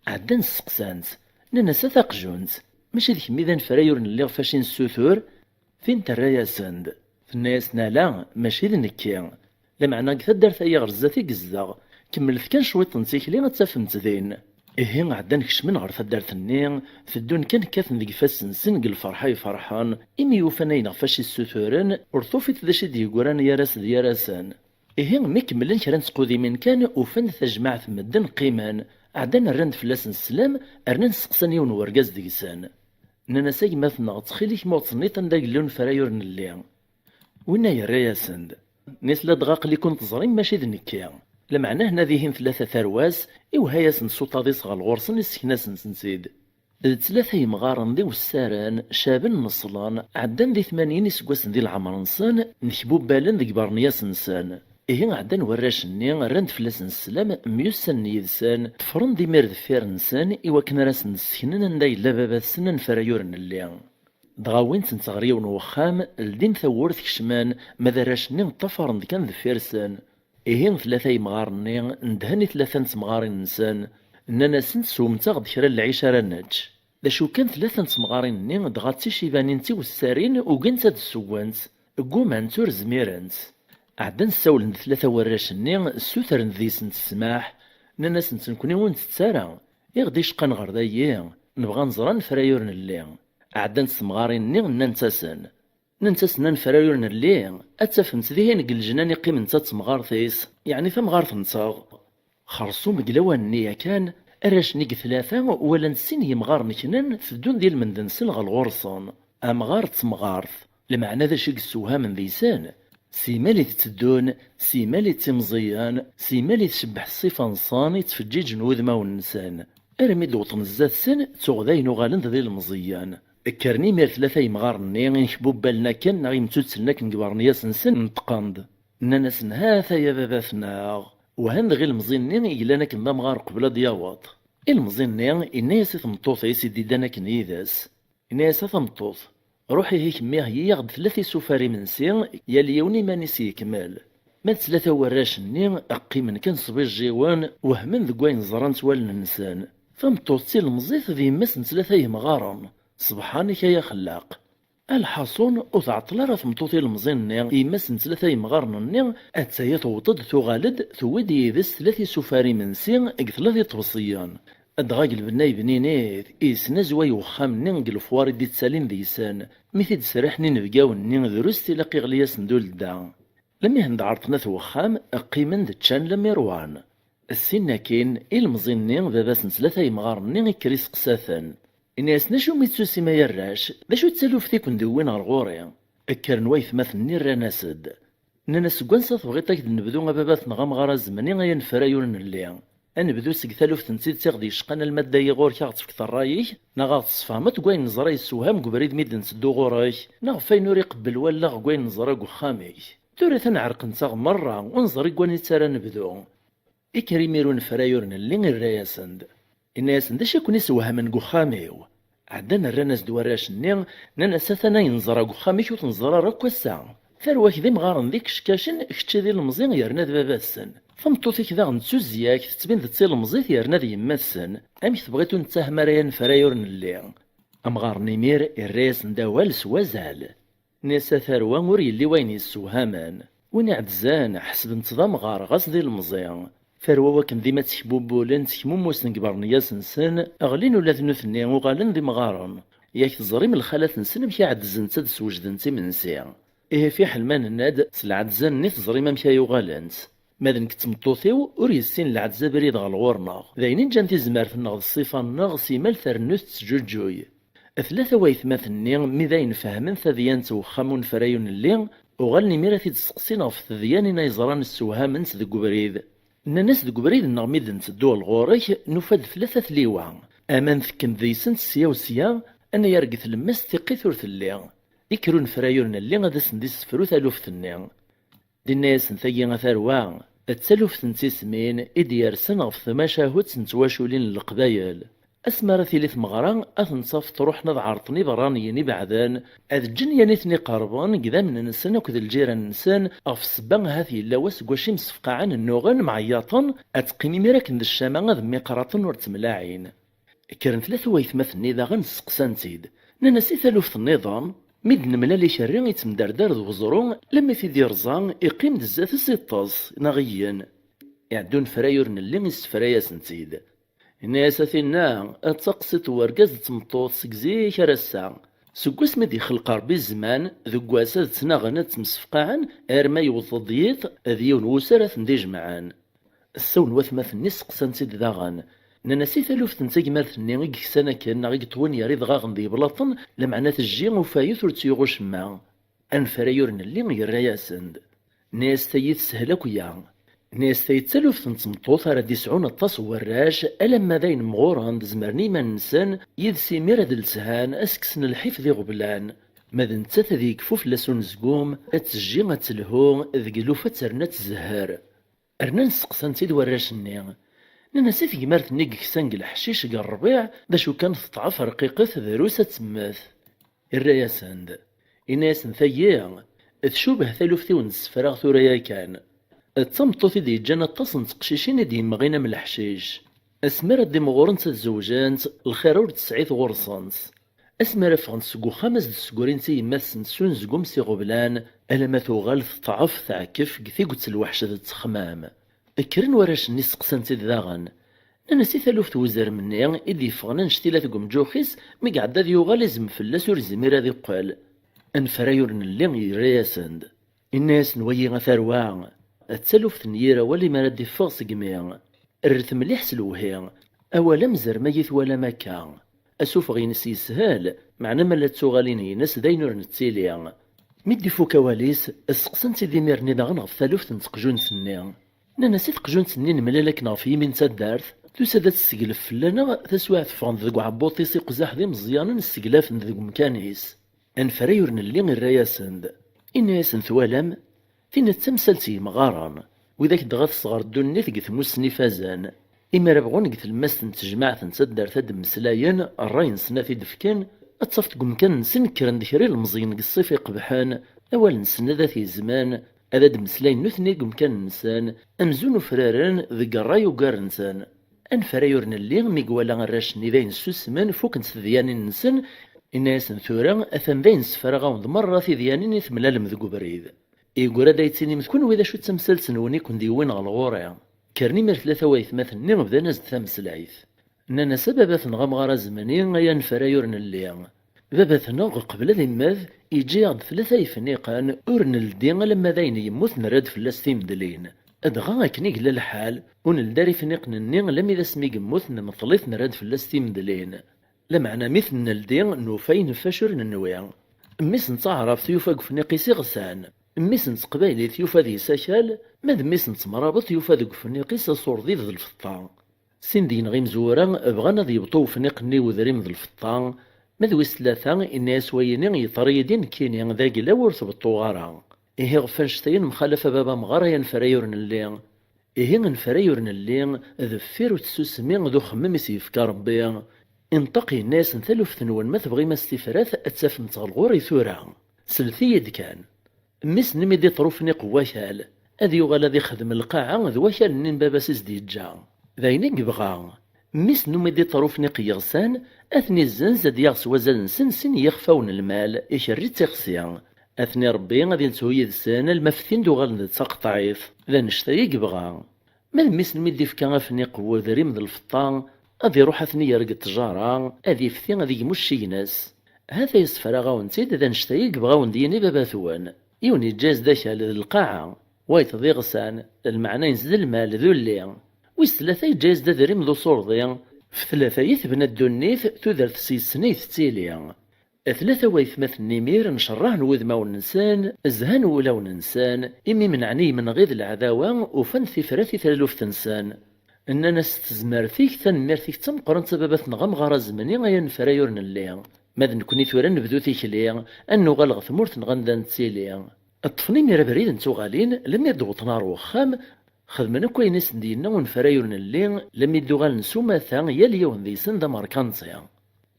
Ɛeddan steqsan-tt, nnan-as: "A taqjunt, mačči d kemm i d anefray ur nelli ɣef wacu i nessutur?" Tin terra-yasen-d, tenna-yasen: "Ala, mačči d nekki. Lameɛna deg taddart-agi ɣer zdat i yezdeɣ, kemmlet kan cwiṭ n tikli ad tafem-tt din." Ihi ɛeddan kecmen ɣer taddart-nni, teddun kan kkaten deg ifassen-nsen deg lferḥ ay ferḥen, imi ufan ayen ɣef wacu i ssuturen, ur tufiḍ d acu i d-yeggran gar-as d gar-asen. Ihi mi kemmlen kra n tqudimin kan, ufan-d tajmaɛt n medden qqimen, ɛeddan rran-d fell-asen sslam, rnan steqsan yiwen n urgaz deg-sen. Nnan-as: "A gma-tneɣ, ttxil-k ma ur tenniḍ anda yella unefray ur nelli." Winna yerra-yasen-d: "Nitla dɣa aql-iken teẓrim mačči d nekki. Lameɛna hna dihin tlata tarwa-s, iwehha-yasen-d s uṭaḍ-is ɣer ɣur-sen, issken-asen-tent-id." D tlata yemɣaren d iwessaren, caben neṣlen, ɛeddan di tmanyin iseggasen di leɛmer-nsen, nekbubbalen deg ibernyas-nsen. Ihi ɛeddan warrac-nni, rran-d fell-asen sslam, myussanen yid-sen, ṭṭefren-d imir deffir-nsen, iwakken ara sen-d-sseknen anda yella baba-tsen anefray ur nelli. Dɣa wwin-tent ɣer yiwen n wexxam, ldin tawwurt, kecmen, ma d arrac-nni ṭṭafaren-d kan deffir-sen. Ihi tlata yemɣaren-nni ndhen i tlata n temɣarin-nsen, nnan-asent: "Swem-aɣ-d kra n lɛic ara nečč." D acu kan, tlata n temɣarin-nni dɣa d ticibanin d tiwessarin, ugint ad ssewwent, ggumant, ur zmirent. Ɛeddan ssawlen-d tlata warrac-nni, ssutren deg-sent ssmaḥ, nnan-asent: "Nekkni ur ntett ara, i ɣ-d-icqan ɣer dayi, nebɣa ad nẓer anefray ur nelli." Ɛeddant temɣarin-nni, nnant-asen: "Nnant-asen anefray ur nelli, ad tafem-t dihin deg leǧnan iqqimen d temɣart-is, yeɛni tamɣart-nteɣ." Xersum deg lawan-nni yakan, arrac-nni deg tlata walan sin yemɣaren knan teddun di lmend-nsen ɣer ɣur-sen. Amɣar d temɣart, lmeɛna d acu i yessewhamen deg-sen? Simal i tetteddun, simal i ttimẓiyen, simal i tcebbeḥ ṣṣifa-nsen i ttfeǧǧiǧen wudmawen-nsen. Armi d-wwḍen zdat-sen, ttuɣ dayen uɣalen-d d ilemẓiyen. Kkren imir tlata yemɣaren-nni, inkbubbalen akken neɣ imtuttlen akken deg ibernyas-nsen, neṭqen-d. Nnan-asen: "Ha-t-aya baba-tneɣ." Whan dɣa ilemẓi-nni i yellan akken d amɣar qbel ad d-yaweḍ. Ilemẓi-nni yenna-yas i tmeṭṭut-is i d-iddan akken yid-s. Yenna-yas: "A tameṭṭut, ruḥ ihi kemmi heyyi-yaɣ-d tlata isufar imensi, yal yiwen iman-is yekmel." Ma d tlata warrac-nni, qqimen kan sbijjiwen, wehmen deg wayen ẓrant wallen-nsen. Tameṭṭut d tilemẓit d yemma-s n tlata yemɣaren. Sebḥan-ik ay axellaq! Alḥaṣun, ur tɛeṭṭel ara tmeṭṭut ilemẓi-nni, yemma-s n tlata yemɣaren-nni, atta-ya tewweḍ-d, tuɣal-d, tewwi-d yid-s tlata isufar imensi deg tlata iṭebsiyen. Dɣa deg lbenna yebninit, yesnazway wexxam-nni deg lefwar i d-ittalin deg-sen. Mi t-id-sriḥen inebgawen-nni, drus tilaq iɣli-yasen-d uledda. Lmihen d-ɛerḍen at wexxam, qqimen-d ččan lemmer wan. Ssin akkin, ilemẓi-nni, baba-s n tlata yemɣaren-nni, ikker iseqsa-ten. Inna-yasen: "Acumi tettusim ay arrac? D acu d taluft i ken-d-iwwin ɣer ɣur-i?" Kkren waytmaten-nni rran-as-d. Nnan-as: "Seg wansa tebɣiḍ ad k-d-nebdu a baba-tneɣ amɣar azemni ay anefray ur nelli? Ad nebdu seg taluft n tidet i ɣ-d-yecqan alma d dayi ɣur-k a ɣ-tefkeḍ ṛṛay-ik, neɣ a ɣ-tesfehmeḍ deg wayen neẓra yessewham deg ubrid mi d-netteddu ɣur-k, neɣ ɣef wayen ur iqebbel wallaɣ deg wayen neẓra deg uxxam-ik? Tura atan ɛerqent-aɣ merra, ur neẓri deg wanita ara nebdu." Ikker imir unefray ur nelli, irra-yasen-d. Inna-yasen: "D acu i ken-isewhamen deg uxxam-iw?" Ɛeddan rran-as-d warrac-nni, nnan-as: "Atan ayen neẓra deg uxxam-ik ur t-neẓra ara akk ass-a. Tarwa-k d imɣaren d ikeckacen, kečč d ilemẓi yerna d baba-tsen. Tameṭṭut-ik daɣen d tuzzya-k, tettbin-d d tilemẓit yerna d yemma-tsen. Amek tebɣiḍ ur nettahem ara ay anefray ur nelli?" Amɣar-nni imir irra-yasen-d awal s wazal. Nni-as: "A tarwa, ur yelli wayen yessewhamen. Win iɛeddzen, ḥesben-t d amɣar, ɣas d ilemẓi. Tarwa, wakken dima ttekbubbulen, ttekmummusen deg ibernyas-nsen, ɣlin ula d nutni, uɣalen d imɣaren. Yak teẓrim lxalat-nsen amek i ɛeddzent ad d-swejdent imensi. Ihi fiḥel ma nenna-d, s lɛedza-nni teẓrim amek ay uɣalent. Ma d nekk d tmeṭṭut-iw, ur yessin lɛedza abrid ɣer ɣur-neɣ. D ayen i nǧan tizmert-nneɣ d ṣṣifa-nneɣ, simmal ternu tettǧuǧǧuy." Tlata waytmaten-nni, mi d ayen fehmen tadyant n uxxam unefray unelli, uɣalen imir ad t-id-steqsin ɣef tedyanin ay ẓran ssewhament deg ubrid. Nnan-as: "Deg ubrid-nneɣ mi d-nteddu ɣer ɣur-k, nufa-d tlata tliwa. Aman tekkem deg-sent sya u sya, anayer deg tlemmast tiqqit ur telli." Ikker unefray ur nelli ad asen-d-issefru taluft-nni. Dinna-yasen: "Tagi a tarwa, d taluft n tismin i d-yersen ɣef tmacahut n twaculin n Leqbayel. Asmi ara tili tmeɣra, ad ten-tafeḍ ruḥen ad ɛerḍen iberraniyen ibeɛden, ad ǧǧen yan i ten-iqerben deg idammen-nsen akked lǧiran-nsen, ɣef ssebba ahat yella wass deg wacu msefqaɛen, nnuɣen, mɛeyyaṭen, ad teqqim imir akken d ccama ad mmiqraṭen ur ttemlaɛin." Kkren tlata waytmaten-nni daɣen sseqsan-tt-id. Nnan-as: "I taluft nniḍen?" Mi d-nemlal ikerri ittemderdar d weẓru, lemmi t-id-irẓa, iqqim-d zdat-s iṭṭes, neɣ igen. Iɛedda unefray ur nelli issefra-yasen-tt-id. Yenna-yas: "A tinna, d taqsiṭ n wergaz d tmeṭṭut seg zik ar ass-a. Seg wasmi d-ixleq Ṛebbi zzman, deg wass ad ttnaɣen, ad ttemsefqaɛen, arma yewweḍ-d yiḍ, d yiwen wussan ara ten-d-ijemɛen." Ssawen watmaten-nni, sseqsan-tt-id daɣen. Nnan-as: "I taluft n tagmert-nni i yeksan akken neɣ i yeṭwin ger idɣaɣen d yeblaṭen, lameɛna tejji ufayet ur tt-yuɣ ucemma?" Anefray ur nelli yerra-yasen-d. Nni-as: "Tayi teshel akk ya." Nni-as: "Tayi d taluft n tmeṭṭut ara d-isɛun aṭas n warrac, alamma d ayen mɣuren d-zemren i iman-nsen, yid-s imir ad lshan, ad s-kksen lḥif d iɣeblan. Ma d nettat ad yekfu fell-as unezgum, ad tejji, ad telhu, deg lufa ad terna ad tzehher." Rnan sseqsan-tt-id warrac-nni. Nnan-as: "I tegmert-nni i yeksan deg leḥcic deg ṛṛbiɛ, d acu kan teṭṭɛef rqiqet, drus ad temmet." Irra-yasen-d. Inna-yasen: "Tayi tcubeh taluft-iw n ssefra tura yakan. D tameṭṭut i d-yeǧǧan aṭas n teqcicin i d-yemɣin am leḥcic. Asmi ara d-imɣurent ad zewǧent, lxir ur d-tesɛit ɣur-sent. Asmi ara ffɣent seg uxxam, ad s-d-ssegrint i yemma-tsent s unezgum s iɣeblan, alamma tuɣal teṭɛef, teɛkef deg tiget n lweḥc d ttexmam." Kkren warrac-nni sseqsan-tt-id daɣen. Nnan-as: "I taluft n uzrem-nni i d-yeffɣen annect-ila deg umǧux-is, mi iɛedda ad yuɣal izem fell-as ur izmir ad iqqel?" Anefray ur nelli yerra-yasen-d. Inna-yasen: "Wayi a tarwa, d taluft n yir awal imi ara d-iffeɣ seg imi. Rret mliḥ s lewhi. Awal amezrem ay i twalam akka. Asufeɣ-ines yeshel, meɛna ma la d tuɣalin-ines d ayen ur nettili." Mi d-ifuk awal-is, sseqsan-tt-id imir-nni daɣen ɣef taluft n teqjunt-nni. Nnan-as: "I teqjunt-nni nemlal akken ɣef yimi n taddart, tusa-d ad tesseglef fell-aneɣ, taswiɛt ffɣen-d deg uɛebbuṭ-is iqzaḥ d imeẓyanen sseglafen-d deg umkan-is." Anefray ur nelli irra-yasen-d. Inna-yasen: "Twalam? Tin d tamsalt n yemɣaren, widak dɣa tesɣer ddunit deg tmussni ifazen. Imi ara bɣun deg tlemmast n tejmaɛt n taddart ad d-mmeslayen, ṛṛay-nsen ad t-id-fken, ad tafeḍ deg umkan-nsen kkren-d kra ilemẓiyen deg ṣṣif iqebḥen, awal-nsen ad t-izmen, ad d-mmeslayen nutni deg umkan-nsen, amzun ufraren deg ṛṛay ugaren-ten." Anefray ur nelli mi iwala arrac-nni d ayen ssusmen, fukent tedyanin-nsen, inna-yasen: "Tura atan d ayen ssefraɣ-awen-d merra tidyanin i temlalem deg ubrid. Yeggra-d ad yi-d-tinim d kunwi d acu d tamsalt-nwen i ken-d-yewwin ɣer ɣur-i." Kkren imir tlata waytmaten-nni bdan-as-d tameslayt. Nnan-as: "A baba-tneɣ amɣar azemni, ay anefray ur nelli. Baba-tneɣ, qbel ad immet, yeǧǧa-yaɣ-d tlata yefniqen ur neldi alamma d ayen yemmut nerra-d fell-as timedlin. Dɣa akken i yella lḥal, ur neldi ara ifniqen-nni lammi d asmi yemmut nmeṭṭel-it nerra-d fell-as timedlin. Lameɛna mi ten-neldi, nufa yenfec ur nenwi. Mmi-s n taɛrabt yufa deg ufniq-is iɣsan. Mmi-s n teqbaylit yufa deg-s akal, ma d mmi-s n temrabeḍt yufa deg ufniq-is aṣurdi d lfeṭṭa. Sin deg-neɣ imezwura bɣan ad yebṭu ufniq-nni i udrim d lfeṭṭa, ma d wis tlata, inna-yas wayini yeḍra-yi-d i nekkini d aglaw ur tbeṭṭuɣ ara. Ihi ɣef annect-a i nemxalaf a baba amɣar ay anefray ur nelli. Ihi anefray ur nelli, deffir utsusmi d uxemmem i s-yefka Rebbi. Inṭeq yenna-yasen taluft-nwen ma tebɣim a s-tifrat ad tt-tafemt ɣer ɣur-i tura. Slet-iyi-d kan. Mmi-s-nni mi d-iṭṭer ufniq n wakal, ad yuɣal ad ixdem lqaɛa d wakal-nni n baba-s i s-d-yeǧǧa. D ayen i yebɣa. Mmi-s n umidiṭer ufniq yeɣsan, ad ten-izzenz, ad yaɣ s wazal-nsen sin n yixfawen n lmal, ikerri d tixsi. Ad ten-irebbi, ad inethu yid-sen alma ftin-d uɣalen d taqeṭɛit. D annect-a i yebɣa. Ma d mmi-s n mi d-ifka afniq n wedrim d lfeṭṭa, ad iruḥ ad ten-yerr deg ttjara, ad ifti, ad igmu ccigna-s. Ha-t-a yessefra-awen-tt-id, d annect-a i yebɣa awen-d-yini baba-twen. Yiwen yeǧǧa-yas-d akal d lqaɛa, wayeḍ d iɣsan, lmeɛna-ines d lmal d ulli. Wis tlata yeǧǧa-yas-d adrim d usurḍi. F tlata i tebna ddunit, tudert s yes-sen ay tettili. Tlata waytmaten n imir ncerrɛen wudmawen-nsen, zhan wulawen-nsen, imi menɛen i yimenɣi d leɛdawa, ufan tifrat i taluft-nsen. Nnan-as s tezmert-ik, tanemmirt-ik d tameqqrant a baba-tneɣ amɣar azemni, ay anefray ur nelli. Ma d nekkni tura nebdu tikli, ad nuɣal ɣer tmurt-nneɣ anda nettili. Ṭṭfen imir abrid n tuɣalin, lemmi d-wwḍen ɣer wexxam, xedmen akk ayen i sen-d-yenna unefray ur nelli, lemmi d-uɣalen s umata, yal yiwen deg-sen d amerkanti.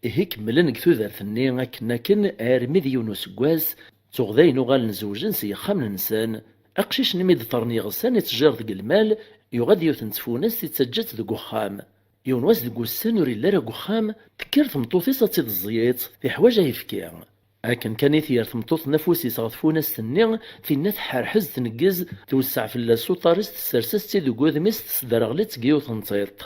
Ihi kemmlen deg tudert-nni akken akken armi d yiwen useggas, tuɣ dayen uɣalen zewjen s yexxamen-nsen. Aqcic-nni mi d-ṭṭren yeɣsan ittejjir deg lmal, yuɣ-d yiwet n tfunast ittaǧǧa-tt deg uxxam. Yiwen wass deg ussan ur yelli ara deg uxxam, tekker tmeṭṭut-is ad tt-id-tẓeyyeḍ, teḥwaǧ ayefki. Akken kan i tger tmeṭṭut-nni afus-is ɣer tfunast-nni, tinna tḥerḥez tneggez, twesseɛ fell-as s uṭar-is, tessers-as-tt-id deg wudem-is, tesderɣel-itt deg yiwet n tiṭ.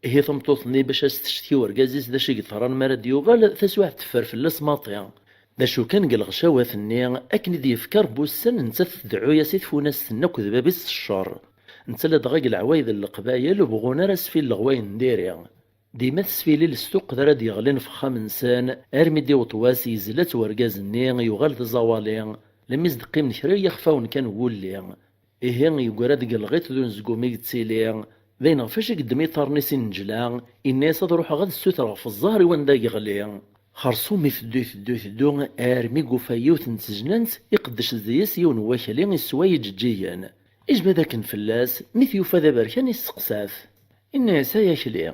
Ihi tameṭṭut-nni bac as-tecetki urgaz-is d acu i yeḍran mi ara d-yuɣal, taswiɛt teffer fell-as maḍi. D acu kan deg lɣecawat-nni, akken i d-yefka Rebbi ussan, nettat tdeɛɛu-yas i tfunast-nni akked bab-is s ccer. Netta ladɣa deg leɛwayed n leqbayel ur bɣun ara asfil leɣwayen n diri. Dima tesfilil s tuqqda ara d-yeɣlin f uxxam-nsen, armi d-iweṭ wass yezla-tt urgaz-nni yuɣal d aẓawali, lemmi s-d-qqimen kra n yixfawen kan n wulli. Ihi yeggra-d deg lɣiṭ d unezgum i yettili, d ayen ɣef acu i yeddem iṭarren-is i nnejla, yenna-yas ad ruḥeɣ ad ssutreɣ f ẓẓher i wanda yeɣli. Xerṣum iteddu, iteddu, iteddu, armi yufa yiwet n tejnant, iqeddec deg-s yiwen n wakli iswa iǧeǧǧigen. Ijbad akken fell-as, mi t-yufa d aberkan, isteqsa-t. Inna-yas: "Ay akli,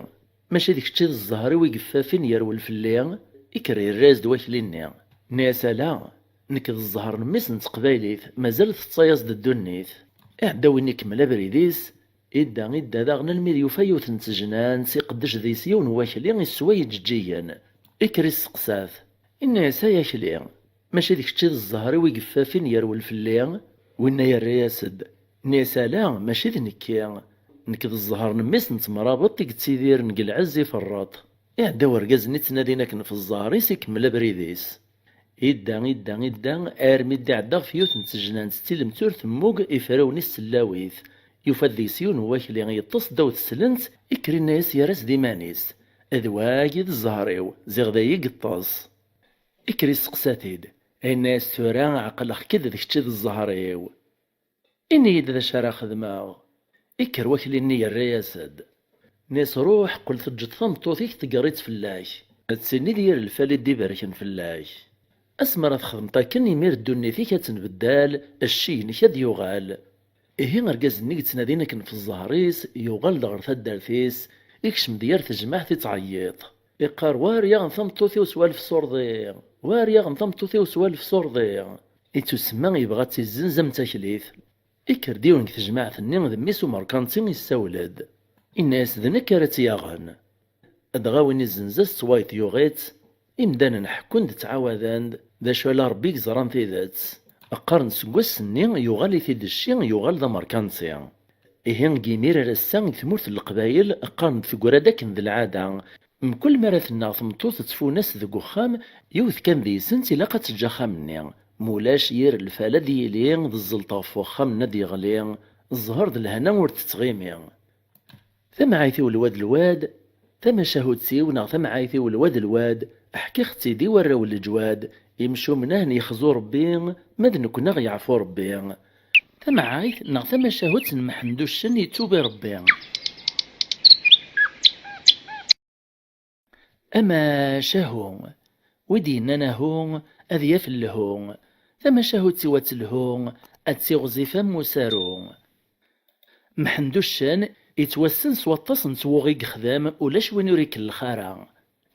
mačči d kečč i d zzher-iw i yeffafin yerwel fell-i?" Ikker yerra-yas-d wakli-nni. Inna-yas: "Ala, nekk d zzher n mmi-s n teqbaylit, mazal teṭṭes-as-d ddunit." Iɛedda win ikemmel abrid-is, idda, idda daɣen almi d yufa yiwet n tejnant, iqeddec deg-s yiwen n wakli iswa iǧeǧǧigen. Ikker isteqsa-t. Inna-yas: "Ay akli, mačči d kečč i d zzher-iw i yeffafin yerwel fell-i?" Winna yerra-yas-d, inna-yas: "Ala, mačči d nekki. Nekk d zzher n mmi-s n temrabeḍt i yettidiren deg lɛezz iferreṭ." Iɛedda urgaz-nni ttnadin akken f zzher-is, ikemmel abrid-is. Idda, idda, idda, armi d-iɛedda ɣef yiwet n tejnant d tilemt ur temmug, ifrawen-is sellawit. Yufa-d deg-s yiwen n wakli yeṭṭes ddaw teslent, ikker inna-yas yerra-s d iman-is: "D wagi i d zzher-iw, ziɣ dayi i yeṭṭes." Ikker isteqsa-t-id, inna-yas: "Tura ɛeqleɣ-k-id d kečč i d zzher-iw. Ini-yi-d d acu ara xedmeɣ." Ikker wakli-nni yerra-yas-d. Inna-yas: "Ruḥ, qqel teǧǧeḍ tameṭṭut-ik teggeṛ-itt fell-ak. D tin i d yir lfal i d-iberken fell-ak. Asmi ara txedmeḍ akken, imir ddunit-ik ad tenbeddal, ccig-nnek ad d-yuɣal." Ihi argaz-nni yettnadin akken f zzher-is, yuɣal-d ɣer taddart-is, ikcem-d yir tejmaɛt ittɛeyyiḍ. Iqqar: "War yaɣen tameṭṭut-iw s walef s urḍi! War yaɣen tameṭṭut-iw s walef s urḍi!" Ittusemma yebɣa ad tt-izzenz am taklit. Ikker-d yiwen deg tejmaɛt-nni d mmi-s umerkanti, issawel-d. Inna-yas: "D nekk ara tt-yaɣen." Dɣa win izzenz-as s wayeḍ yuɣ-itt. Imdanen ḥekkun-d, ttɛawaden-d, d acu ala Rebbi i yeẓran tidet. Qqaren seg wass-nni yuɣal-it-id cci, yuɣal d amerkanti. Ihi deg yimir ar ass-a deg tmurt n Leqbayel qqaren-d teggra-d akken d lɛada. Mkul mi ara tennaɣ tmeṭṭut d tfunast deg uxxam, yiwet kan deg-sent ilaq ad teǧǧ axxam-nni. Mulac, yir lfal ad yili d zzelt ɣef uxxam-nni ad yeɣli, zzher d lehna ur tettɣimi. Tamɛayt-iw lwad lwad, tamacahut-iw neɣ tamɛayt-iw lwad lwad, ḥkiɣ-tt-id i warraw n leǧwad, imcumen ahen yexzu Rebbi, ma d nekkni aɣ yeɛfu Rebbi. Tamɛayt neɣ tamacahut n Mḥend Uccen yettubi Rebbi. Amacahu, wi d-yennan ahu, ad yaf lhu. Tamacahut-iw ad telhu, ad tiɣzif am usaru. Mḥend Uccen yettwassen s waṭas n twuɣi i yexdem, ulac win ur ikellex ara.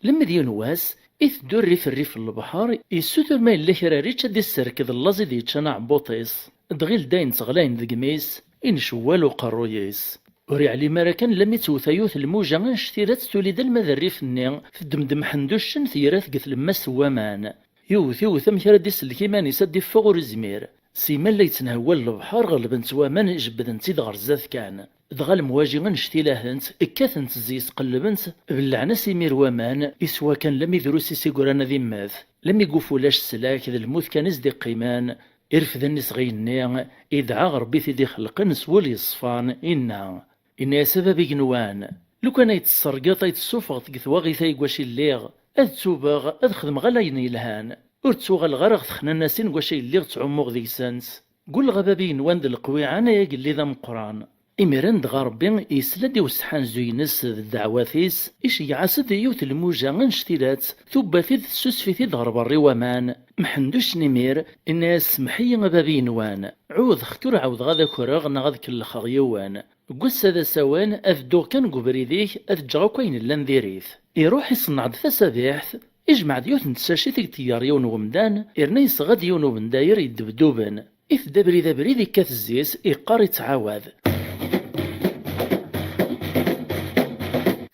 Lemmed yiwen wass, iteddu rrif rrif n lebḥer, yessutur ma yella kra ara yečč ad d-isserked llaẓ i d-yeččan aɛebbuṭ-is. Dɣi ldayen ttɣlayen deg imi-s, incewwal uqerruy-is. Ur iɛlim ara kan lammi tewwet yiwet lmuja annect-ilatt, tuli-d alma d rrif-nni, teddem-d Mḥend Uccen, teyra-t deg tlemmast n waman. Iwwet, iwwet, amek ara d-isellek iman-is, ad d-iffeɣ ur izmir. Simmal la yettenhewwal lebḥer, ɣelben-t waman, jebbden-t-id ɣer zdat kan. Dɣa lemwaji annect-ilahent, kkatent zzi-s, qellbent, belleɛen-as imir waman, iswa kan lammi drus i s-igran ad immet. Lammi yuf ulac sslak, d lmut kan i s-d-iqqimen. Irfed allen-is ɣer yigenni, idɛa ɣer Ṛebbi i t-id-ixelqen s wul yeṣfan, inna, inna-yas: "A bab igenwan, lukan ay d-tessergeḍ, ay d-tessufɣeḍ deg twaɣit-a i wacu i lliɣ, ad tubeɣ, ad xedmeɣ ala ayen yelhan. Ur ttuɣaleɣ ara ɣer texnanasin i wacu i lliɣ ttɛummuɣ deg-sent." Gulleɣ a bab igenwan d leqwiɛan ay agellid ameqqran. Imiren dɣa Ṛebbi yesla-d i useḥanzu-ines d ddeɛwat-is, iceyyeɛ-as-d yiwet lmuja annect-ilatt, tubba-t-id, tessusef-it-id ɣer berra i waman. Mḥend Uccen imir, inna-yas: "Semmeḥ-iyi a bab igenwan, ɛuhdeɣ-k ur ɛawdeɣ ad akreɣ neɣ ad kellxeɣ yiwen. Deg wass-a d asawen, ad dduɣ kan deg ubrid-ik, ad ǧǧeɣ akk ayen llan diri-t." Iruḥ iṣenneɛ-d tasabiḥt, ijmeɛ-d yiwet n tsacit i yeṭeyyer yiwen n wemdan, irna yesɣa-d yiwen n ubendayer yeddebduben. Itedda abrid abrid, ikkat zzi-s, iqqar, ittɛawad: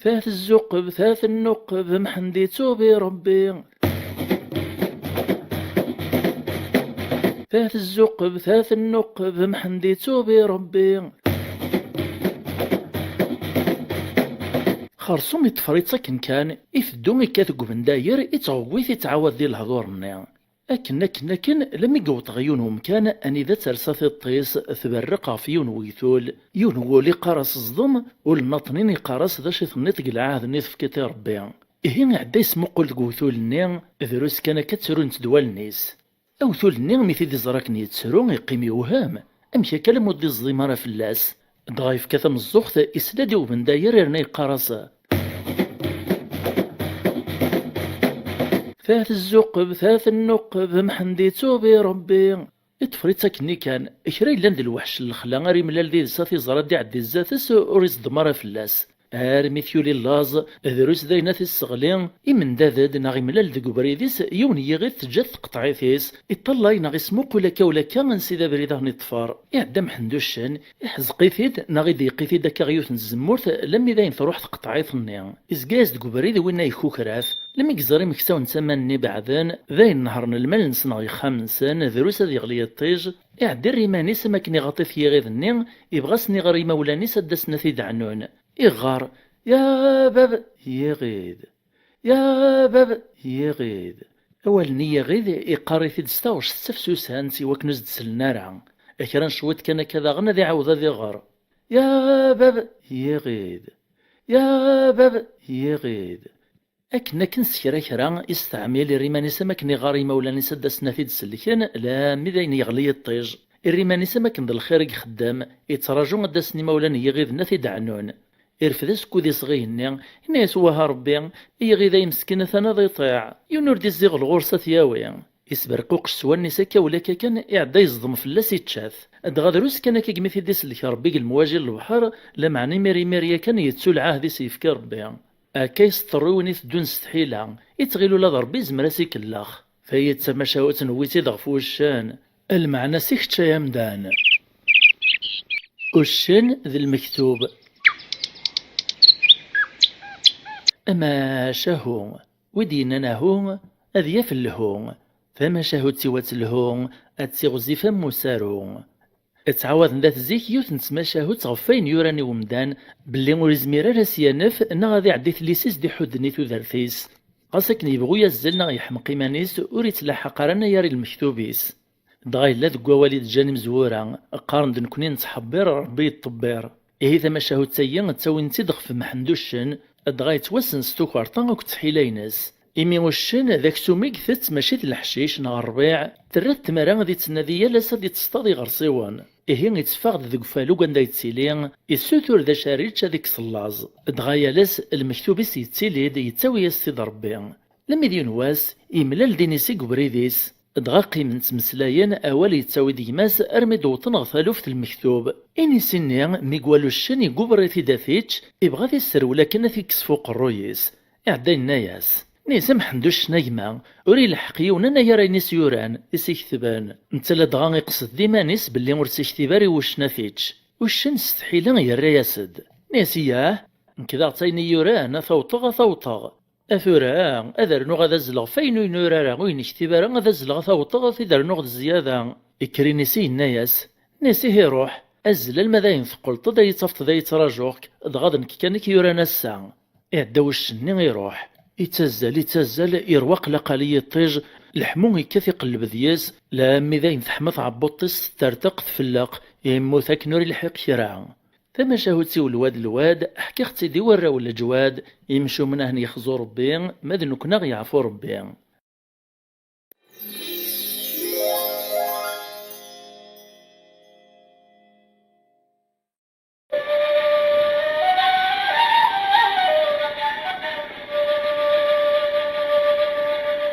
"Ta tezzuqeb, ta tennuqeb, Mḥend ittubi Ṛebbi. Ta tezzuqeb, ta tennuqeb, Mḥend ittubi Ṛebbi." Xersum iṭṭfer-itt akken kan, iteddu ikkat deg ubendayer, ittɣewwit, ittɛawad di lehdur-nni. Akken, akken, akken, lammi yewweḍ ɣer yiwen umkan anida tersa tiṭ-is, tberreq ɣef yiwen wegtul. Yiwen wul iqqar-as: "Ẓdem", ul nnaṭnin iqqar-as: "D acu i tenniḍ deg lɛahd-nni tefkiḍ i Ṛebbi?" Ihi iɛedda yesmuqul deg wegtul-nni, drus kan akka ttrun-tt-id wallen-is. Awtul-nni mi t-id-iẓra akken yettru, iqqim yewhem. Amek akka alamma ur d-iẓdim ara fell-as? Dɣa yefka tameẓẓuɣt, isla-d i ubendayer, yerna yeqqar-as: "Ta tezzuqeb, ta tennuqeb, Mḥend ittubi Ṛebbi." Iṭṭfer-itt akkenni kan. Kra yellan d lweḥc n lexla ara imlal did-s, ad t-iẓer, ad d-iɛeddi zdat-s, ur iẓeddem ara fell-as. Armi t-yuli laẓ, drus d ayen ad t-isseɣli, imendad-d neɣ imlal deg ubrid-is yiwen n yiɣid, teǧǧa-t tqeṭɛit-is, iṭṭalay neɣ ismuqul akka ula akka ansi d abrid ad ten-iṭṭfer. Iɛedda Mḥend Uccen, iḥezeq-it-id neɣ ideyeq-it-id akka ɣer yiwet n tzemmurt, lammi d ayen truḥ tqeṭɛit-nni. Izga-yas deg ubrid winna yekukra-t, lammi yeẓra imeksawen n tama-nni beɛden, d ayen nehṛen lmal-nsen ɣer yexxamen-nsen, drus ad yeɣli yiṭij. Iɛedda irra iman-is am akken iɣaṭ-it yiɣid-nni, ibɣa ad sen-iɣer i imawlan-is ad d-asen ad t-id-ɛnun. Iɣɣar: "Ya bab yiɣid, ya bab yiɣid." Awal-nni yiɣid iqqar-it-id s taɣect d tafsusant i wakken ur s-d-sellen ara. Kra n cwiṭ kan akka daɣen ad iɛawed ad iɣer: "Ya bab yiɣid, ya bab yiɣid." Akken akken s kra kra, isteɛmil, irra iman-is am akken iɣar i imawlan-is ad d-asen ad t-id-sellken, lammi d ayen yeɣli yiṭij. Irra iman-is am akken d lxir i ixeddem, ittraǧu ad d-asen imawlan n yiɣiden ad t-id-ɛnun. Irfed asekkud-is ɣer yigenni, inna-yas: "Wah a Ṛebbi, iɣid-a imeskin atan ad iṭiɛ, yiwen ur d-izziɣel ɣur-s ad t-yawi." Isberquqec s wallen-is akka ula akka kan, iɛedda yeẓdem fell-as, ičča-t. Dɣa drus kan akka segmi t-id-isellek Ṛebbi deg lemwaji n lebḥer, lameɛna imir imir yakan yettu lɛahd i s-yefka Ṛebbi. Akka i s-teṭṭerru i win iteddun s tḥila, ittɣil ula d Ṛebbi yezmer ad s-ikellex. Tayi d tamacahut newwi-tt-id ɣef wuccen. Lmeɛna-s i kečč ay amdan. Uccen d lmektub. Amacahu, wi d-yennan ahu, ad yaf lhu. Tamacahut-iw ad telhu, ad tiɣzif am usaru. Ttɛawaden dat zik yiwet n tmacahut ɣef wayen yuran i umdan, belli ur izmir ara ad s-yanef neɣ ad iɛeddi tlisa i s-d-iḥudden i tudert-is. Ɣas akken yebɣu yazzel neɣ yeḥmeq iman-is, ur ittlaḥaq ara anagar i lmektub-is. Dɣa yella deg wawal i d-ǧǧan imezwura, qqaren-d: "Nekni nettḥebbir, Ṛebbi yettṭebbir." Ihi tamacahut-agi ttawin-tt-id ɣef Mḥend Uccen, dɣa yettwassen s tukerṭa akked tḥila-ines. Imi uccen d aksum i itett, mačči d leḥcic neɣ ṛṛbiɛ, terra-t tmara ad ittnadi yal ass ad ittesṭaḍ iɣersiwen. Ihi itteffeɣ-d deg ufalug anda yettili, issutur d acu ara yečč, ad ikkes llaẓ. Dɣa yal ass lmektub-is yettili-d, yettawi-yas-t-id Ṛebbi. Lemmi d yiwen wass, imlal-d inisi deg ubrid-is. Dɣa qqimen ttmeslayen, awal yettawi-d gma-s armi d-wwḍen ɣer taluft n lmektub. Inisi-nni, mi iwala uccen, iguber-it-id ad t-ičč, ibɣa ad t-isserwel akken ad t-ikkes f uqerruy-is. Iɛedda yenna-yas: "Nni-as a Mḥend uccen a gma, ur ileḥḥeq yiwen anagar ayen i s-yuran, i s-iketben. Netta ladɣa iqsed d iman-is belli ur s-iktib ara i wuccen ad t-ičč." Uccen s tḥila yerra-yas-d. Nni-as: "Yah, nekk d aɣ-tt ayen i yuran, a t-awṭeɣ, a t-awṭeɣ. A tura, ad rnuɣ ad azzleɣ f ayen ur nurar ara, ur ynektib ara, ad azzleɣ a t-awṭeɣ, ad t-id-rnuɣ d zzyada." Ikker inisi yenna-yas, nni-as: "Ihi ruḥ, azzel alma d ayen teqqleḍ-d, ad iyi-tafeḍ da yettrajuɣ-k, dɣa d nekk kan i k-yuran ass-a." Iɛedda wuccen-nni iruḥ. Ittazzal, ittazzal, irwa qlaqal i yiṭij, leḥmu ikkat iqelleb deg-s, lammi d ayen teḥma tɛebbuḍt-is, tertaq, tfelleq, yemmut akken ur ilḥiq kra. Tamacahut-iw lwad lwad, ḥkiɣ-tt-id i warraw n leǧwad, imcumen ahen yexzu Rebbi, ma d nekkni aɣ yeɛfu Rebbi.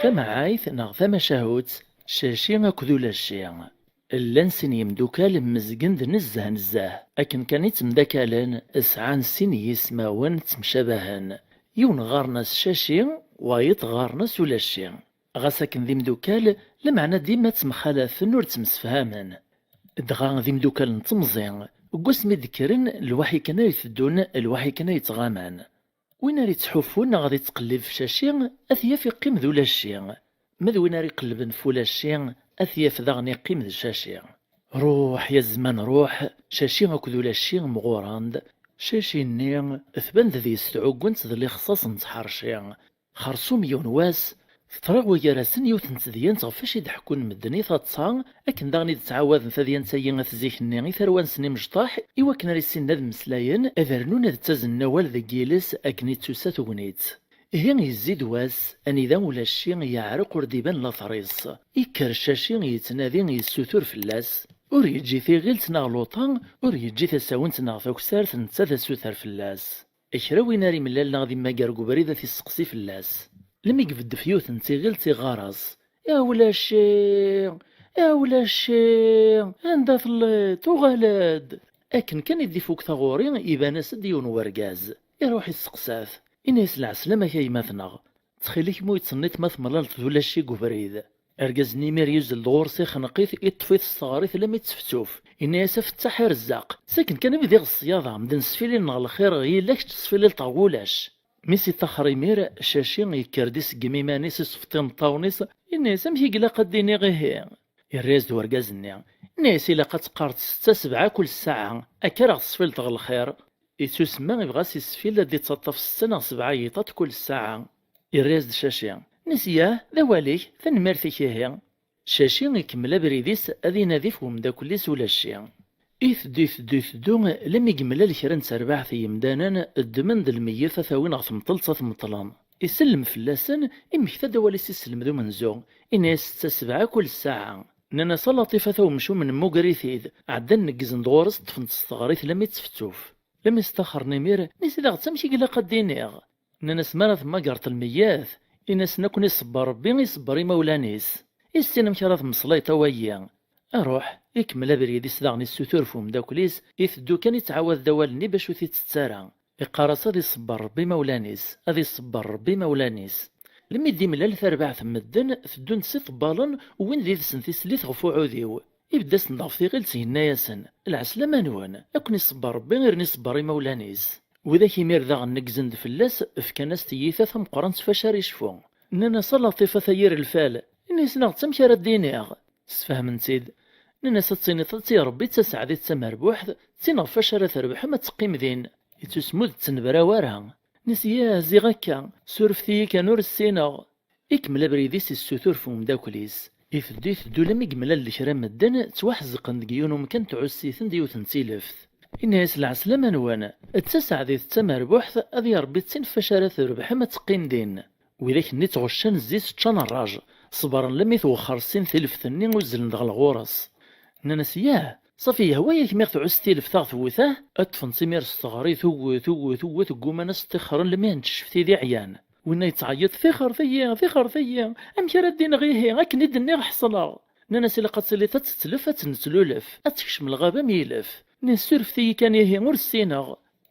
Tamɛayt neɣ tamacahut, Caci akked Ulaci. Llan sin yemdukal mmezgen-d nezzeh nezzeh. Akken kan i ttemdakalen, sɛan sin n yismawen ttemcabahen. Yiwen ɣɣaren-as Caci, wayeḍ ɣɣaren-as Ulaci. Ɣas akken d imdukal, lameɛna dima ttemxalafen ur ttemsefhamen. Dɣa d imdukal n temẓi, deg wasmi d-kkren, lwaḥi kan ay teddun, lwaḥi kan ay ttɣaman. Win ara yettḥuffun neɣ ad yettqellib f Caci, ad t-yaf iqqim d Ulaci. Ma d win ara iqellben f Ulaci, ad t-yaf daɣen iqqim d Caci. Ruḥ ya zzman ruḥ, Caci akked Ulaci mɣuren-d. Caci-nni tban-d deg-s tɛuggent d lixṣaṣ n tḥerci. Xersum yiwen wass, teḍra gar-asen yiwet n tedyant ɣef wacu i d-ḥekkun medden i taḍsa, akken daɣen i d-ttɛawaden tadyant-agi at zik-nni i tarwa-nsen imecṭaḥ, i wakken ara issinen ad mmeslayen, ad rnun ad ttazen awal deg yiles akken i d-tusa tegnit. Ihi yezzi-d wass, anida Ulaci yeɛreq ur d-iban later-is. Ikker Caci yettnadi yessutur fell-as. Ur yeǧǧi tiɣilt neɣ luṭa, ur yeǧǧi tasawent neɣ taksart netta d asuter fell-as. Kra win ara imlal neɣ ad immager deg ubrid ad t-isseqsi fell-as. Lmi ibedd f yiwet n tiɣilt iɣɣar-as: "A Ulaci, a Ulaci, anda telliḍ? Uɣal-d!" Akken kan i d-ifuk taɣuri, iban-as-d yiwen wergaz. Iruḥ isteqsa-t. Ini-as: "Lɛeslama-k a gma-tneɣ. Ttxil-k mu yettsenniṭ ma temlaleḍ d Ulaci deg ubrid." Argaz-nni imir yuzzel-d ɣur-s, ixneq-it, iṭṭef-it s teɣrit lammi d teftuf. Yenna-yas: "Afettaḥ irezzaq! S akken kan i bdiɣ ṣṣyada, medden sfilin ɣer lxir, yella kečč tesfilileḍ ɣer wulac." Mi s-iṭaxer imir, Caci yekker-d iseggem iman-is, isfeḍ imeṭṭawen-is, yenna-yas: "Amek i ilaq ad d-iniɣ ihi?" Yerra-yas-d urgaz-nni, yenna-yas: "Ilaq ad teqqareḍ setta sebɛa kul ssaɛa, akka ara ɣ-tesfileḍ ɣer lxir." Ittusemma ibɣa s isfil ad d-ittaṭṭaf setta neɣ sebɛa yiṭaṭ kul ssaɛa. Yerra-yas-d Caci. Nni-as: "Yah, d awal-ik, tanemmirt-ik ihi." Caci ikemmel abrid-is ad inadi f umeddakel-is Ulaci. Iteddu, iteddu, iteddu, lammi yemlal kra n terbaɛt n yemdanen ddmen-d lmeyyet ad t-awin ɣer temṭelt ad t-meṭlen. Isellem fell-asen, immekta-d awal-is i sselmed umenzu, ini-as: "Setta sebɛa kul ssaɛa." Nnan-as: "A Laṭifa, a umcum, nemmuger-it-id." Ɛeddan neggzen-d ɣur-s, ṭṭfen-t s teɣrit lammi d tfettuf. Lammi s-ṭaxren imir, nni-as: "Daɣ d amek i ilaq ad d-iniɣ?" Nnan-as: "Mi ara temmagreḍ lmeyyet, in-asen ad ken-iṣebber Rebbi, iṣebber imawlan-is. Issin amek ara temmeslayeḍ a wayi." Aruḥ, ikemmel abrid-is daɣen issutur f umeddakel-is, iteddu kan ittɛawad-d awal-nni bac ur t-ittett ara. Iqqar-as: "Ad iṣebber Rebbi imawlan-is, ad iṣebber Rebbi imawlan-is." Lmi d-imlal tarbaɛt n medden, teddun-d s iṭebbalen, wwin-d yid-sen tislit ɣef uɛudiw. Ibedd-asen-d ɣef tiɣilt, yenna-yasen: "Lɛeslama-nwen, ad ken-iṣebber Rebbi, irni iṣebber imawlan-is." Widak imir daɣen neggzen-d fell-as, fkan-as tiyita tameqqrant s fac ara yecfu. Nnan-as: "A Laṭifa, a yir lfal, ini-asen-aɣ-tt amek ara d-iniɣ." Sfehmen-tt-id. Nnan-as: "Ad tiniḍ, a Rebbi, d taseɛdit d tamerbuḥt, d tin ɣef wacu ara trebḥem, ad teqqim din." Ittusem ur d-ttnebraw ara. Nni-as: "Yah, ziɣ akka, surfet-iyi kan, ur ssineɣ." Ikemmel abrid-is issutur f umeddakel-is. Iteddu, iteddu, lammi yemlal kra n medden ttwaḥezqen deg yiwen umkan, tɛuss-iten-d yiwet n tileft. Inna-yas: "Lɛeslama-nwen, d taseɛdit d tamerbuḥt, ad iṛebbi d tin f wacu ara trebḥem, ad teqqim din." Widak-nni ttɣuccan zzi-s, ččan rraj, ṣebren lammi twexxer sin tileft-nni, uzzlen-d ɣer ɣur-s. Nnan-as: "Yah, ṣafi yehwa-yak mi ɣ-tɛuss tileft a ɣ-tewwet, ah?" Ad ṭṭfen-tt imir s teɣri, tewwet, tewwet, tewwet, gguman ad s-ṭixxren lammi hent ccfet-id iɛyan. Winna yettɛeyyiḍ: "Tixxert-iyi, tixxert-iyi, amek ara d-iniɣ ihi, akken i d-nniɣ ḥeṣleɣ." Nnan-as: "Ilaq ad tiliḍ ad tettlef, ad tt-nettlulef, ad tekcem lɣaba am yilef." Nni: "Surfet-iyi kan ihi, ur ssineɣ."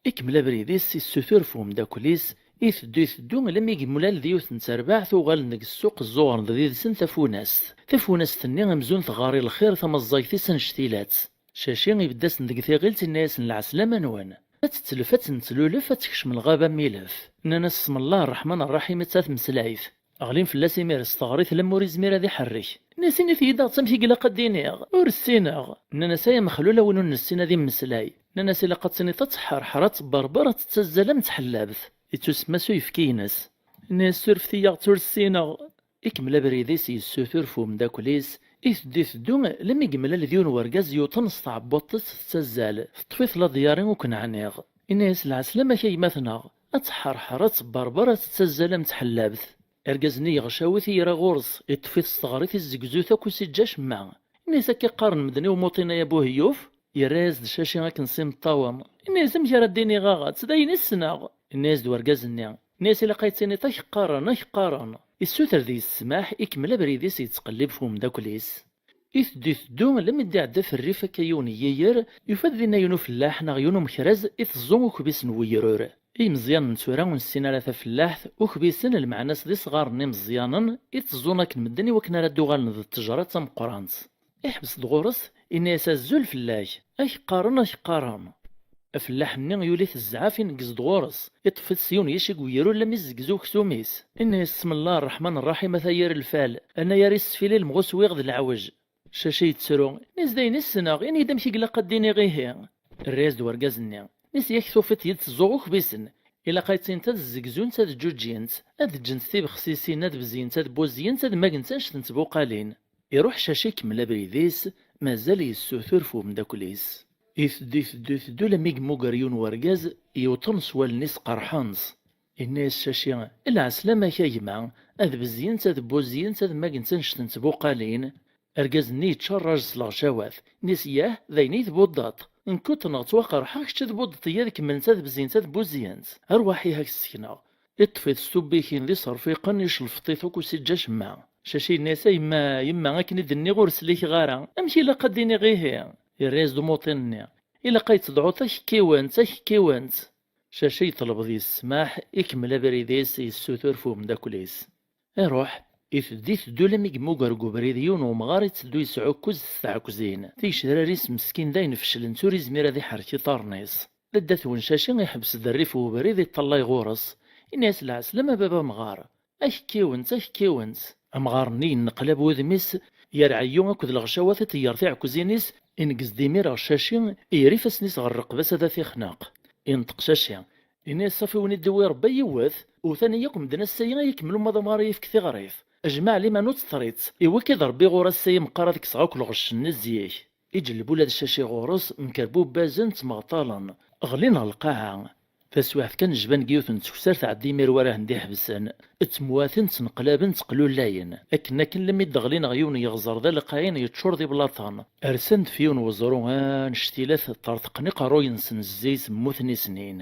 Ikemmel abrid-is, issutur f umeddakel-is, iteddu, iteddu, alammi yemlal d yiwet n terbaɛt, uɣalen deg ssuq, zzuɣren-d did-sen tafunast. Tafunast-nni amzun tɣar i lxir, tamaẓẓagt-is annect-ilatt. Caci ibedd-asen deg tiɣilt, inna-yasen: "Lɛeslama-nwen. Ad tettlef, ad tettlulef, ad tekcem lɣaba am ilef." Nnan-as: "Smellah ṛṛeḥman ṛṛaḥim, atta tmeslayt." Ɣlin fell-as imir s teɣrit, lemmer ur izmir ad iḥerrek. Nnan-as: "Init-iyi-d aɣ-tt amek i ilaq ad d-iniɣ, ur ssineɣ." Nnan-as: "Ay amexlul, a win ur nessin ad immeslay." Nnan-as: "Ilaq ad tiniḍ ad tḥerḥer, ad tebberber, ad tettazzal am tḥellabt." Ittusemma s uyefki-ines. Nnan-as: "Surfet-iyi-tt, ur ssineɣ." Ikemmel abrid-is yessutur f umeddakel-is, iteddu iteddu, lammi yemlal d yiwen wergaz yewṭen s tɛebbuḍt-is tettazzal, teṭṭef-it la dyari ur ken-ɛniɣ. Inna-yas: "Lɛeslama-k a gma-tneɣ, ad tḥerḥer, ad tebberber, ad tettazzal am tḥellabt." Argaz-nni yeɣcawet, ira ɣur-s, iṭṭef-it s teɣrit, izzegzu-t akk, ur s-iǧǧa acemma. Inna-yas: "Akka qqaren medden i umuṭin-a, a Buheyyuf?" Yerra-yas-d Caci akken s imeṭṭawen. Inna-yas: "Amek ara d-iniɣ aɣ-tt, d ayen i ssneɣ." Inna-yas-d wergaz-nni. Inna-yas: "Ilaq ad yi-tiniḍ ak qqaren, ak qqaren." Issuter deg-s ssmaḥ, ikemmel abrid-is yettqellib f umeddakel-is. Iteddu iteddu, lammi d-iɛedda f rrif akka yiwen n yiyer, yufa-d dinna yiwen ufellaḥ neɣ yiwen umekraz iteẓẓu ukbis n wegrur. Imeẓyanen n tura ur nessin ara tafellaḥt, ukbisen lmeɛna-s d isɣaren n imeẓyanen, iteẓẓun akken medden i wakken ara d-uɣalen d ttejra d tameqqrant. Iḥbes-d ɣur-s, inna-yas: "Azul fell-ak, ak qqaren, ak qqaren." Afellaḥ-nni yuli-t zzɛaf, ineggez-d ɣur-s, iṭṭef-it s yiwen yicig wegrur, lammi izzegzu uksum-is. Inna-yas: "Smellah ṛṛeḥman ṛṛaḥim, a tayir lfal, anayer isfili lemɣus wiɣ d leɛwej." Caci yettru, inna-yas: "D ayen i ssneɣ, ini-d amek i ilaq ad d-iniɣ ihi." Irra-yas-d wergaz-nni. Inna-yas: "Yak tufiḍ yid-s ẓuɣ ukbisen. Ilaq ad ttint ad zzegzunt, ad ǧǧuǧǧint, ad ǧǧent tibexsisin, ad bezyent, ad buzyent, ad magent annect n tbuqalin." Iruḥ Caci ikemmel abrid-is, mazal yessutur f umeddakel-is. Iteddu, iteddu, iteddu, lammi yemmuger yiwen wergaz yewṭen s wallen-is qerḥen-t. Inna-yas Caci: "Lɛeslama-k a gma, ad bezyent, ad buzyent, ad magent annect n tbuqalin." Argaz-nni yečča rraj s leɣcawat. Inna-yas: "Yah, d ayen i tbuddeḍ? Nekk uṭneɣ ttwaqerḥeɣ, kečč tbuddeḍ-iyi ad kemmlent ad bezyent, ad buzyent. Arwaḥ ihi ad k-ssekneɣ." Iṭṭef-it s tubbikin d iserfiqen, icelfeḍ-it akk, ur s-iǧǧa acemma. Caci yenna-yas: "A yemma, yemma, akken i d-nniɣ ur slikiɣ ara. Amek ilaq ad d-iniɣ ihi?" Yerra-yas-d umuṭin-nni: "Ilaq ad yi-tedɛuḍ akekkiwent, akekkiwent." Caci yeṭleb deg-s ssmaḥ, ikemmel abrid-is, yessutur f umeddakel-is. Iruḥ, iteddu, iteddu, lammi yemmuger deg ubrid yiwen umɣar itteddu yesɛukkuz s tɛekkzin. Tigecrar-is meskin dayen feclent, ur izmir ad iḥerrek iḍarren-is. Dadda-twen Caci iḥbes-d rrif n ubrid, iṭṭalay ɣur-s. Inna-yas: "Lɛeslama a baba amɣar. Akekkiwent, akekkiwent." Amɣar-nni yenneqlab wudem-is, yerɛeyyu akked leɣcawat, iṭeyyer tiɛekkzin-is, ineggez-d imir ɣer Caci, yerra ifassen-is ɣer rreqba-s ad t-ixneq. Inṭeq Caci. Inna-yas: "Ṣafi, win i d-iwwi Rebbi yiwet, wten-iyi akk medden ass-ayi ay ikemmel ummaḍ amɣar i yefk tiɣrit. Jmeɛ liman ur teṭṭrit, iwwi-k-id Rebbi ɣur ass-ayi meqqar ad kkseɣ akk lɣecc-nni zik." Iǧelleb ula d Caci ɣur-s, mkerbubbazen, ttmeɣṭalen. Ɣlin ɣer lqaɛa. Taswiɛt kan, jban deg yiwet n teksart, tɛedda imir war ahen d-iḥebsen. Ttemwaten, ttneqlaben, ttqlullayen. Akken akken, lammi d-ɣlin ɣer yiwen n yeɣẓer d aleqɛin yeččur d iblaṭen. Rsen-d f yiwen weẓru annect-ilat, ṭerṭqen iqerruyen-nsen zzi-s, mmuten i snin.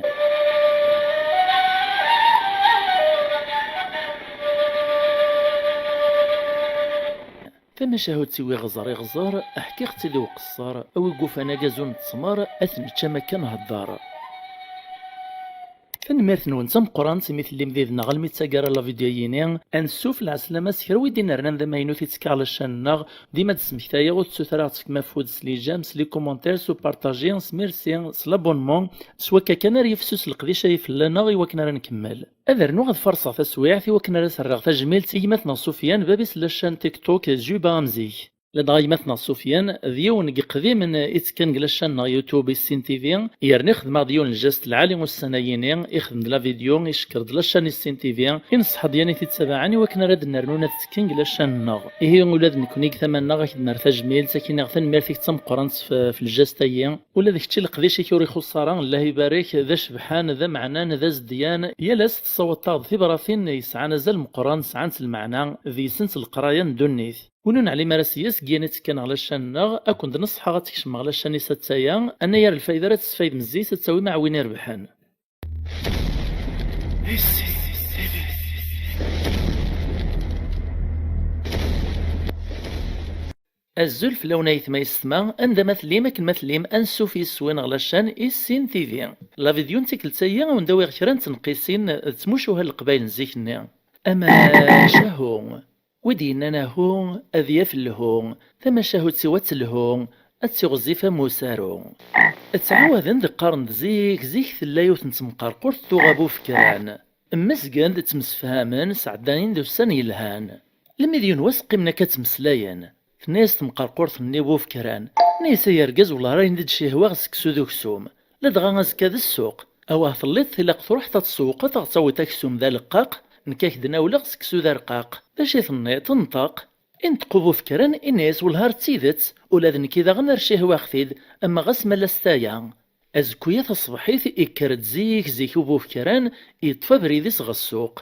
Tamacahut-iw iɣẓer iɣẓer, ḥkiɣ-tt-id i uqeṣṣer, a wi yufan agazu n ttmer, ad t-nečč am akka nhedder. Tanemmirt-nwen d tameqqrant imi tellim did-neɣ almi d taggara la vidéo-yini. Ansuf, lɛeslama s kra wi d-inernan d amaynut i ttekkaɣ la chaîne-nneɣ. Dima d-smektayeɣ, ur tettut ara ad ɣ-tefkem afud s les j'aime, s les commentaires, s upartaji, s merci, s l'abonnement. S wakka kan ara yifsus leqdic ay fell-aneɣ i wakken ara nkemmel. Ad rnuɣ ad farṣeɣ taswiɛt i wakken ara s-rreɣ tajmilt i gma-tneɣ Sufyan, bab-is la chaîne TikTok Juba am zik. Ladɣa gma-tneɣ Sufyan d yiwen deg iqdimen i ttekkan deg la chaîne-nneɣ YouTube Issin T V, yerna ixdem-aɣ-d yiwen n lǧast lɛali ussan-ayini, ixdem-d la vidéo, icekker-d la chaîne Issin T V, ineṣṣeḥ-d yan i t-ittabaɛen i wakken ara d-nnernun ad ttekken deg la chaîne-nneɣ. Ihi ula d nekkni deg tama-nneɣ ad k-d-nerr tajmilt, ad k-iniɣ tanemmirt-ik d tameqqrant f, f lǧast-ayi. Ula d kečči leqdic-ik ur ixuṣṣ ara, Llah ibarek, d acebḥan, d ameɛnan, d azedyan. Yal ass tessawaḍeḍ-aɣ-d tibratin yesɛan azal meqqran, sɛant lmeɛna, deg-sent leqraya n ddunit. Win ur neɛlim ara s-yes deg yan i ttekkan ɣer la chaîne-nneɣ, ad ken-d-neṣḥeɣ ad tkecmem ɣer la chaîne-is atta-ya, anayer lfayda ara tesfaydem zzi-s ad tawim aɛwin irebḥen. Azul fell-awen ayetma yessetma, anda ma tellim, akken ma tellim, ansuf yes-wen ɣer la chaîne Issin T V. La vidéo n tikkelt-ayi, ad wen-d-awiɣ kra n tenqisin d tmucuha n leqbayel n zik-nni. Amacahu. Wi d-yennan ahu, ad yaf lhu, tamacahut-iw ad telhu, Ad tiɣzif am usaru. Ttɛawaden-d, qqaren-d zik, zik tella yiwet n temqerqurt tuɣ abufekran. Mmezgen-d, ttemsefhamen, sɛeddayen-d ussan yelhan. Lemmi d yiwen wass qqimen akka ttmeslayen. Tenna-yas temqerqurt-nni i ubufekran, tenna-yas: "Ay argaz, wellah ar ayen d-cihwaɣ seksu d uksum. Ladɣa azekka d ssuq. Awah telliḍ, tilaq truḥeḍ ad tsewqeḍ, ad tawiḍ aksum d aleqqaq, nekk ad k-d-nawleɣ seksu d arqaq. D acu i tenniḍ? Nṭeq." Inṭeq ubufekran, inna-yas: "Wellah ar d tidet, ula d nekki daɣen ar cihwaɣ-t-id, ama ɣas ma la s taya." Azekku-ya taṣebḥit, ikker-d zik zik ubufekran, yeṭṭef abrid-is ɣer ssuq.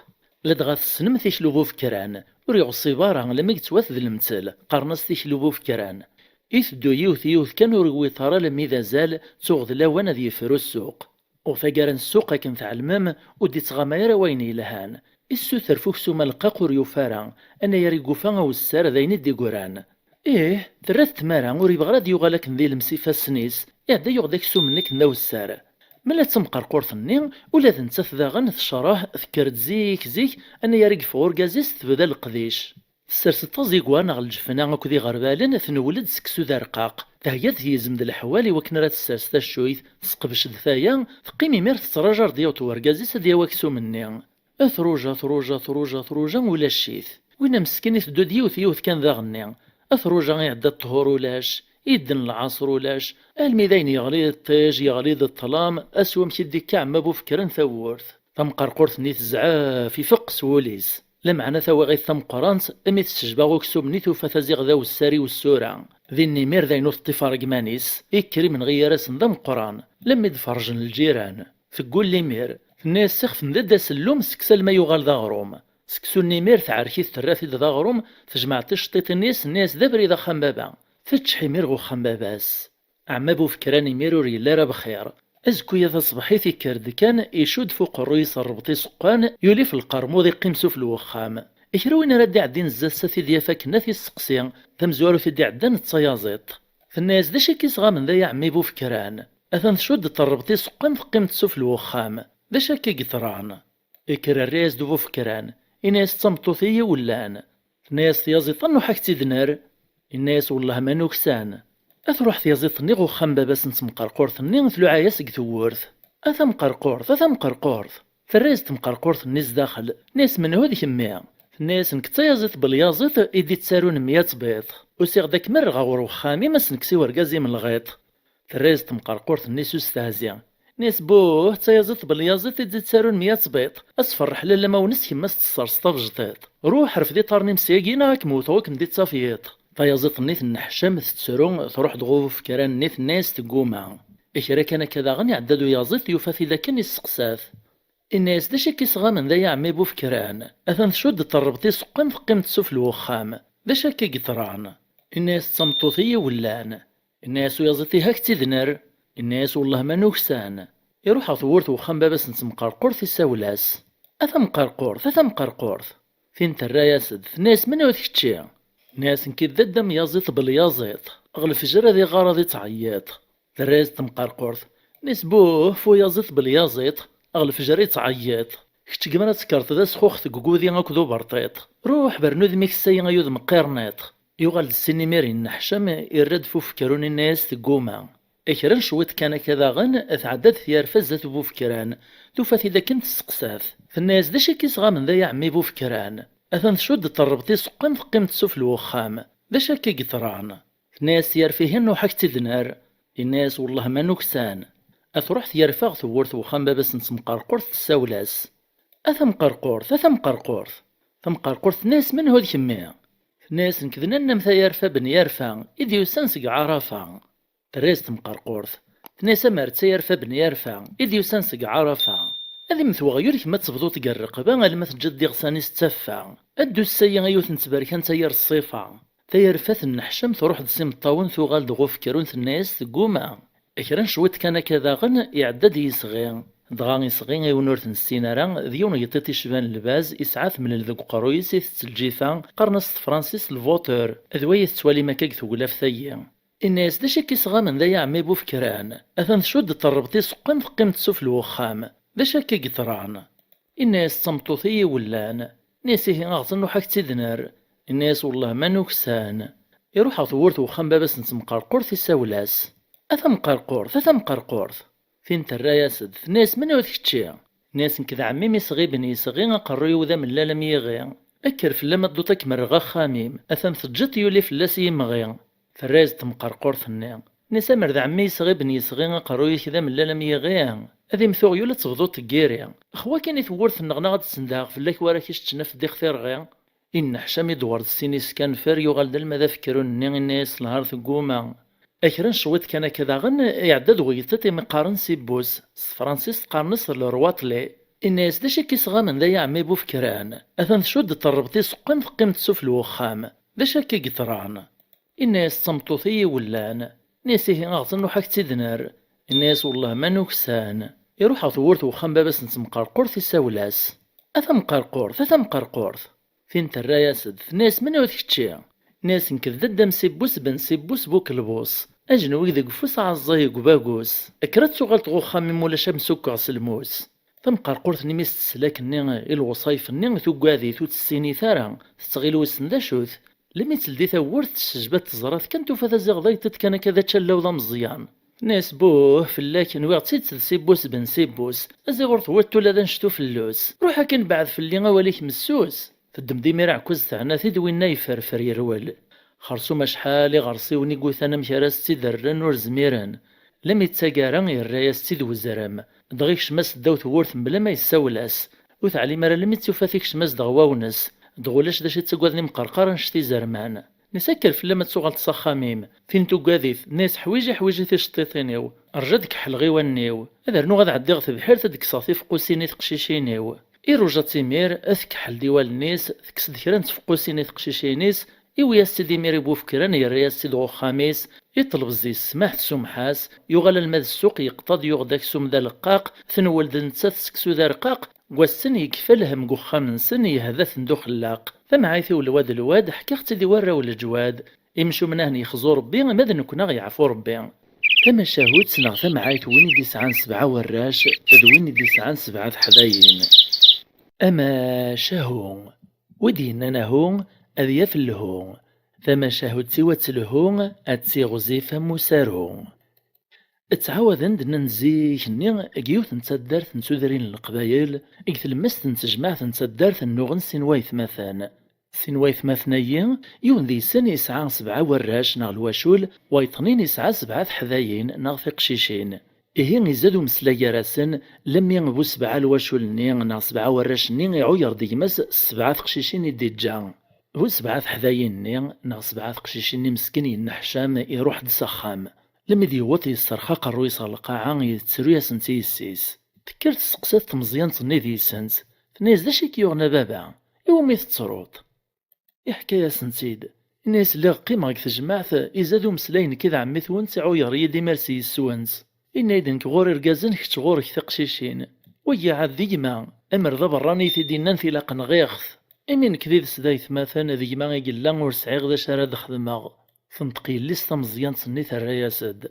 Ladɣa tessnem tikli ubufekran, ur yeɣṣib ara, alammi yettwat d lemtel, qqaren-as tikli ubufekran. Iteddu yiwet yiwet kan, ur yewwiḍ ara alammi d azal, tuɣ d lawan ad yefru ssuq. U taggara n ssuq, akken tɛelmem, ur d-ittɣama ara wayen yelhan. Issuter f uksum aleqqaq, ur yufi ara, anayer i yufa awessar d ayen i d-igran. Ih, terra-t tmara, ur yebɣi ara ad yuɣal akken d ilems ifassen-is, iɛedda yuɣ-d aksum-nni akken d awessar. Ma la d tamqerqurt-nni, ula d nettat daɣen tecreḥ, tekker-d zik zik, anayer i yeffeɣ urgaz-is tebda leqdic. Tessers-d taẓigwa neɣ lǧefna akked iɣerbalen, tenwel-d seksu d arqaq. Thegga-d tyizem d leḥwal i wakken ara tessers taccuyt, tesqebc-d taya, teqqim imir tettraǧu ar d-yaweḍ wergaz-is ad yawi aksum-nni. Truja, truja, truja, truja, ulac-it. Winna meskin iteddu-d yiwet yiwet kan daɣenni. Truja, iɛedda ṭṭhur, ulac. Idden lɛaṣer, ulac. Almi d ayen yeɣli d ṭij, yeɣli d ṭṭlam, ass wamek i d-ikka ɛemma bufekran tawwurt. Tamqerqurt-nni tezɛef, ifeq s wul-is. Lameɛna tawaɣit tameqqrant, imi tessejba uksum-nni tufa-t aziɣ d awessar i wessura. Din imir d ayen ur teṭṭif ara deg iman-is, ikker imenɣi gar-asen d ameqqran, lammi d-ferrjen lǧiran. Teggul imir, tenna-yas: "Sixef n dadda sellum, seksu alma yuɣal d aɣrum." Seksu-nni imir teɛrek-it, terra-t-id d aɣrum, tejmeɛ ticeṭṭiṭin-is, tenna-yas: "D abrid axxam baba." Teččeḥ imir ɣer uxxam baba-s. Ɛemma bufekran imir ur yelli ara bxir. Azekku-ya taṣebḥit ikker-d kan, icudd f uqerruy-is rrbeṭ iseqqan, yuli f lqermud, iqqim sufell wexxam. Kra win ara d-iɛeddin zdat-s ad t-id-yaf akken ad t-isseqsi, tamezwarut i d-iɛeddan d tayaziḍt. Tenna-yas: "D acu akka i sɣamen da, a ɛemmi bufekran?" Atan tcudd-d rrbeṭ iseqqan, teqqim-d sufell wexxam. "D acu akka i yeḍran?" Ikker rray-as-d ubufekran, inna-yas: "D tameṭṭut i yi-wellan." Tenna-yas tyaziḍt: "Nnuḥ ad k-tt-id-nerr." Inna-yas: "Wellah ma nuksan." Ad truḥ tyaziḍt-nni ɣer uxxam baba-s n temqerqurt-nni, tluɛa-yas deg tewwurt: "A tamqerqurt, a tamqerqurt!" Terra-yas temqerqurt-nni zdaxel, tenna-yas: "Menhu d kemmi?" Tenna-yas: "Nekk d tayaziḍt Belyaziḍ i d-ittarun meyya tbiṭ. Usiɣ-d ad kem-rreɣ ɣer uxxam-im, ad s-nekkes i wergaz-im lɣiṭ." Terra-yas temqerqurt-nni s ustehzi, tenna-yas: "Buh, d tayaziḍt Belyaziḍ i d-ittarun meyya tbiṭ. Ad tferreḥ lalla ma wen-s kemm ad s-tesserseḍ abejṭiṭ. Ruḥ, rfed iṭarren-im syagi neɣ ad kem-wteɣ, ur kem-d-ittaf yiḍ." Tayaziḍt-nni tenneḥcam, tettru, truḥ-d ɣer ubufekran-nni, tenna-yas tegguma. Kra kan akka daɣen, iɛedda-d uyaziḍ, yufa-t-id akken, isseqsa-t. Inna-yas: "D acu akka i sɣamen da, a ɛemmi bufekran? Atan tcudd-d rrbeṭ iseqqan, teqqim-d sufell wexxam. D acu akka i yeḍran?" Inna-yas: "D tameṭṭut i yi-wellan." Inna-yas uyaziḍ: "Ihi ad k-tt-id-nerr." Inna-yas: "Wellah ma nuksan." Iruḥ ɣer tewwurt n uxxam baba-s n temqerqurt, isawel-as: "A tamqerqurt, a tamqerqurt!" Tin terra-yas-d, tenna-yas: "Menhu d kečči?" Inna-yas: "Nekk d dadda Myaziḍ Belyaziḍ. Ɣer lefjer ad iɣar ad ittɛeyyiḍ." Terra-yas-d temqerqurt, tenna-yas: "Buh, f uyaziḍ Belyaziḍ, ɣer lefjer ittɛeyyiḍ. Kečč gmer ad tekkreḍ d asxuxet deg ugudi akked uberṭiṭ. Ruḥ, bernu udem-ik ssayi ay udem qqirniṭ." Yuɣal-d ssin imir yenneḥcam, irra-d f ufekran, inna-yas tegguma. Kra n cwiṭ kan akka daɣen, tɛedda-d tyarfa zdat ubufekran, tufa-t-id akken, tesseqsa-t. Tenna-yas: "D acu akka i sɣamen da, a ɛemmi bufekran? Atan tcudd-d rrbeṭ iseqqan, teqqim-d sufell wexxam. D acu akka i yeḍran?" Tenna-yas tyarfa: "Ihi nnuḥ ad k-tt-id-nerr." Inna-yas: "Wellah ma nuksan." Ad truḥ tyarfa ɣer tewwurt n uxxam baba-s n temqerqurt, tessawel-as: "A tamqerqurt, a tamqerqurt!" Tamqerqurt tenna-yas: "Menhu d kemmi?" Tenna-yas: "Nekk d nanna-m tayarfa ben yarfa, i d-yusan seg Ɛarafa." Terra-yas temqerqurt, tenna-yas: "Amer d tayarfa ben yarfa, i d-yusan seg Ɛarafa. Ad immet weɣyul, kemm ad tebduḍ deg rreqba, alma teǧǧiḍ-d iɣsan-is d taffa. Ddu ssayi a yiwet n tberkant ay ar ṣṣifa." Tayarfa tenneḥcam, truḥ-d s imeṭṭawen, tuɣal-d ɣer ufekran, tenna-yas tegguma. Kra n cwiṭ kan akka daɣen, iɛedda-d yisɣi. Dɣa isɣi, i win ur t-nessin ara, d yiwen n yiṭṭiṭ icban lbaz, isɛa temlel deg uqerruy-is, itett lǧifa, qqaren-as s tefransist le voteur. D way i tettwalim akka deg tewlaft-agi. Inna-yas: "D acu akka i sɣamen da, a ɛemmi bufekran? Atan tcudd-d rrbeṭ iseqqan, teqqim-d sufell wexxam. D acu akka i yeḍran?" Inna-yas: "D tameṭṭut i yi-wellan." Inna-yas: "Ihi aɣet nnuḥ ad k-tt-id-nerr." Inna-yas: "Wellah ma nuksan." Iruḥ ɣer tewwurt n uxxam baba-s n temqerqurt, isawel-as: "A tamqerqurt, a tamqerqurt!" Tin terra-yas-d, tenna-yas: "Menhu d kečči?" Tenna-yas: "Nekk d ɛemmi-m isɣiben yesɣi, aqerruy-iw d amellal am yiɣi. Kker fell-am a dduṭ, ad kem-rreɣ axxam-im, atan teǧǧiḍ yuli fell-as yimɣi." Terra-yas-d temqerqurt-nni, tenna-yas: "Amer d ɛemmi isɣiben yesɣi, aqerruy-ik d amellal am yiɣi, ad im-tuɣ yul ad tebduḍ deg yiri. Xwa kan i tewwurt-nneɣ neɣ ad d-sendheɣ fell-ak war ak-iceččen af ddix tirɣi." Inneḥcam idewwer-d sin iskanfer, yuɣal-d alma d afekru-nni, inna-yas: "Lhar tegguma." Akren cwiṭ kan akka daɣen, iɛedda-d wegṭiṭ imi qqaren Sibbus, s tefransist qqaren-as le roi Tlé. Inna-yas: "D acu i k-isɣamen d ay aɛemmi Bufekran? Atan tcudd-d rrebṭ iseqqen, teqqim-d sufell n wexxam. D acu akka i yeḍran?" Inna-yas: "D tameṭṭut i yi-wellan." Inna-yas: "Ihi aɣet ad nruḥ ad k-tt-id-nerr." Inna-yas: "Wellah ma nuksan." Iruḥ ɣer tewwurt n uxxam baba-s n temqerqurt, isawel-as: "A tamqerqurt, a tamqerqurt!" Tin terra-yas-d, tenna-yas: "Menhu d kečči?" Inna-yas: "Nekk d dadda-m Sibbus ben Sibbus bu kelbus. Ajenwi deg ufus, aɛeẓẓay deg ubagus. Kker ad tuɣaleḍ ɣer uxxam-im, ulac ad m-sukkeɣ s lmus." Tamqerqurt-nni mi s-tesla akkenni i lewṣayef-nni, tuggad-it, ur tt-tessinit ara, tettɣil wissen d acu-t. Lmi teldi tawwurt, tessejba-d, teẓra-t kan, tufa-t aziɣ d agṭiṭ kan akka d ačallaw d ameẓyan. Tenna-yas: "Buh fell-ak, nwiɣ d tidet d Sibbus ben Sibbus, aziɣ ur tewwiḍ ula d anect-a fell-us. Ruḥ akin, beɛɛed fell-i, awal-ik messus." Teddem-d imir aɛekkaz, teɛna-t-id, winna yefferfer yerwel. Xersum acḥal iɣersiwen i yutan amek ara s-tt-id-rren ur zmiren. Lmi d taggara, yerra-yas-tt-id uzrem. Dɣa ikcem-as ddaw tewwurt mebla ma yessawel-as. Ur teɛlim ara lmi tt-tufa tikcem-as-d ɣer wawnes. Dɣa ulac d acu i ttaggaden imqerqar annect izerman. Nisa kker fell-am ad tuɣaleḍ s axxam-im. Tin tuggad-it, tenna-yas: "Ḥwiji, ḥwiji ticeṭṭiṭin-iw. Rju ad kḥelɣ i wallen-iw. Ad rnuɣ ad ɛeddiɣ tebḥirt ad d-kkseɣ tifeqqusin i teqcicin-iw." Iruja-tt imir, tkeḥḥel-d i wallen-is, tekkes-d kra n tfeqqusin i teqcicin-is, iwwi-yas-tt-id imir i Bufekran, yerra-yas-tt-id ɣer uxxam-is, iṭleb zzi-s ssmaḥ, tsumeḥ-as, yuɣal alma d ssuq, yeqḍa-d, yuɣ-d aksum d aleqqaq, tenwel-d nettat seksu d arqaq, deg wass-n yekfa lhemm deg uxxam-nsen, yehda-ten d uxellaq. Tamɛayt-iw lwad lwad, ḥkiɣ-tt-id i warraw n leǧwad. Imcumen a hen-yexzu Rebbi, ma d nekkni a ɣ-yeɛfu Rebbi. Tamacahut neɣ tamɛayt n win i d-isɛan sebɛa warrac d win i d-isɛan sebɛa teḥdayin. Amacahu. Wi d-yennan ahu, ad yaf lhu. Tamacahut siwa ttelhu, ad tiɣzif am usaru. Ttɛawaden-d nnan zik-nni deg yiwet n taddart n tudrin n Leqbayel, deg tlemmast n tejmaɛt n taddart nnuɣen sin waytmaten. Sin waytmaten-ayi, yiwen deg-sen yesɛa sebɛa warrac neɣ lwacul, wayeḍ-nni yesɛa sebɛa teḥdayin neɣ tiqcicin. Ihi izad umeslay gar-asen, lemmi bu sebɛa lwacul-nni neɣ sebɛa warrac-nni iɛuyer-d gma-s s sebɛa teqcicin i d-iǧǧa. Bu sebɛa teḥdayin-nni neɣ sebɛa teqcicin-nni meskin yenneḥcam, iruḥ-d s axxam. Lmi d-yewweḍ yesserx aqerruy-is ɣer lqaɛa, yettru-yasent i yessi-s. Tekker testeqsa-t tmeẓyant-nni deg-sent, tenna-yas: "D acu i k-yuɣen a baba? Iwumi tettruḍ?" Iḥka-yasent-id. Inna-yas: "Lliɣ qqimeɣ deg tejmaɛt, izad umeslay, nekk d ɛemmi-twent, iɛuyer-iyi-d imir s yes-went. Inna-yi-d nekk ɣur irgazen, kečč ɣur-k tiqcicin. Wagi ɛad d gma, amer d aberrani i t-id-innan tilaq nɣiɣ-t. Imi nekk d ides d aytmaten, d gma i yella, ur sɛiɣ d acu ara d-xedmeɣ." Tenṭeq yelli-s tameẓyant-nni, terra-yas-d.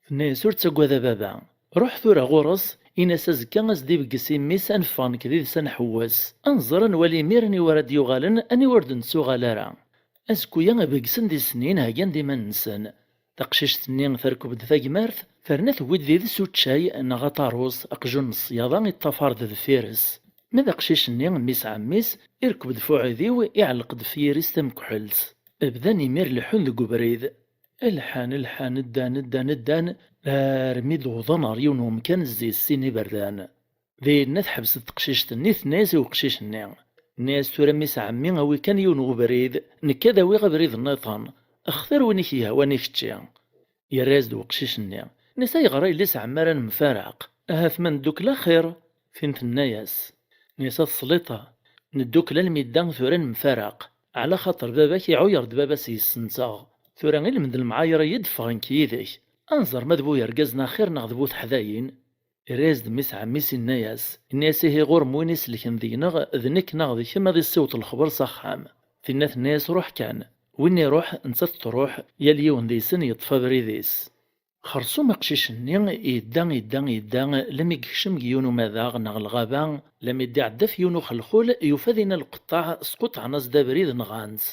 Tenna-yas: "Ur ttaggad a baba. Ruḥ tura ɣur-s, in-as azekka ad s-d-ibeggez i mmi-s, ad neffeɣ nekk d ides ad nḥewwes. Ad nẓer, ad nwali imir aniwa ara d-yuɣalen, aniwa ur d-nettuɣal ara." Azekku-ya beggsen di snin, heggan-d iman-nsen. Taqcict-nni terkeb-d tagmert, terna tewwi-d did-s uččay neɣ aṭarus, aqjun n ṣṣyada iṭṭafar-d deffir-s. Ma d aqcic-nni, mmi-s ɛemmi-s, irkeb-d f uɛidiw, iɛelleq-d f yiri-s tamekḥelt. Bdan imir leḥḥun deg ubrid. Lḥan, lḥan, ddan, ddan, ddan, armi d-wwḍen ɣer yiwen wemkan zzi-s sin iberdan. Dinna teḥbes-d teqcict-nni, tenna-yas i uqcic-nni. Tenna-yas: "Tura, mmi-s ɛemmi, awi kan yiwen webrid, nekk ad awiɣ abrid nniḍen. Xtir win i k-yehwan i kečči." Yerra-yas-d weqcic-nni. Nnes: "Ayɣer a yelli-s ɛemmi ara nemfaraq? Ahat ma neddukel axir." Tin tenna-yas. Nnes: "A tesliḍ, neddukel almi d da, tura nemfaraq. Ɛla xaṭer baba-k iɛuyer-d baba-s yes-nteɣ. Tura ilmend lemɛayer-iyi-d, ffɣen-k yid-k. Ad nẓer ma d bu yergazen axir neɣ d bu teḥdayin." Irra-yas-d mmi-s ɛemmi-s, inna-yas, inna-yas: "Ihi ɣur-m win iselken deg-neɣ, d nekk neɣ d kemm, ad issiweḍ lexber s axxam." Tinna tenna-yas: "Ruḥ kan." Win iruḥ, nettat truḥ, yal yiwen deg-sen yeṭṭef abrid-is. Xersum aqcic-nni yedda, yedda, yedda, lmi yekcem deg yiwen umadaɣ neɣ lɣaba, lmi d-iɛedda f yiwen uxelxul, yufa dinna lqeṭṭaɛ squṭɛen-as-d abrid, nɣan-t.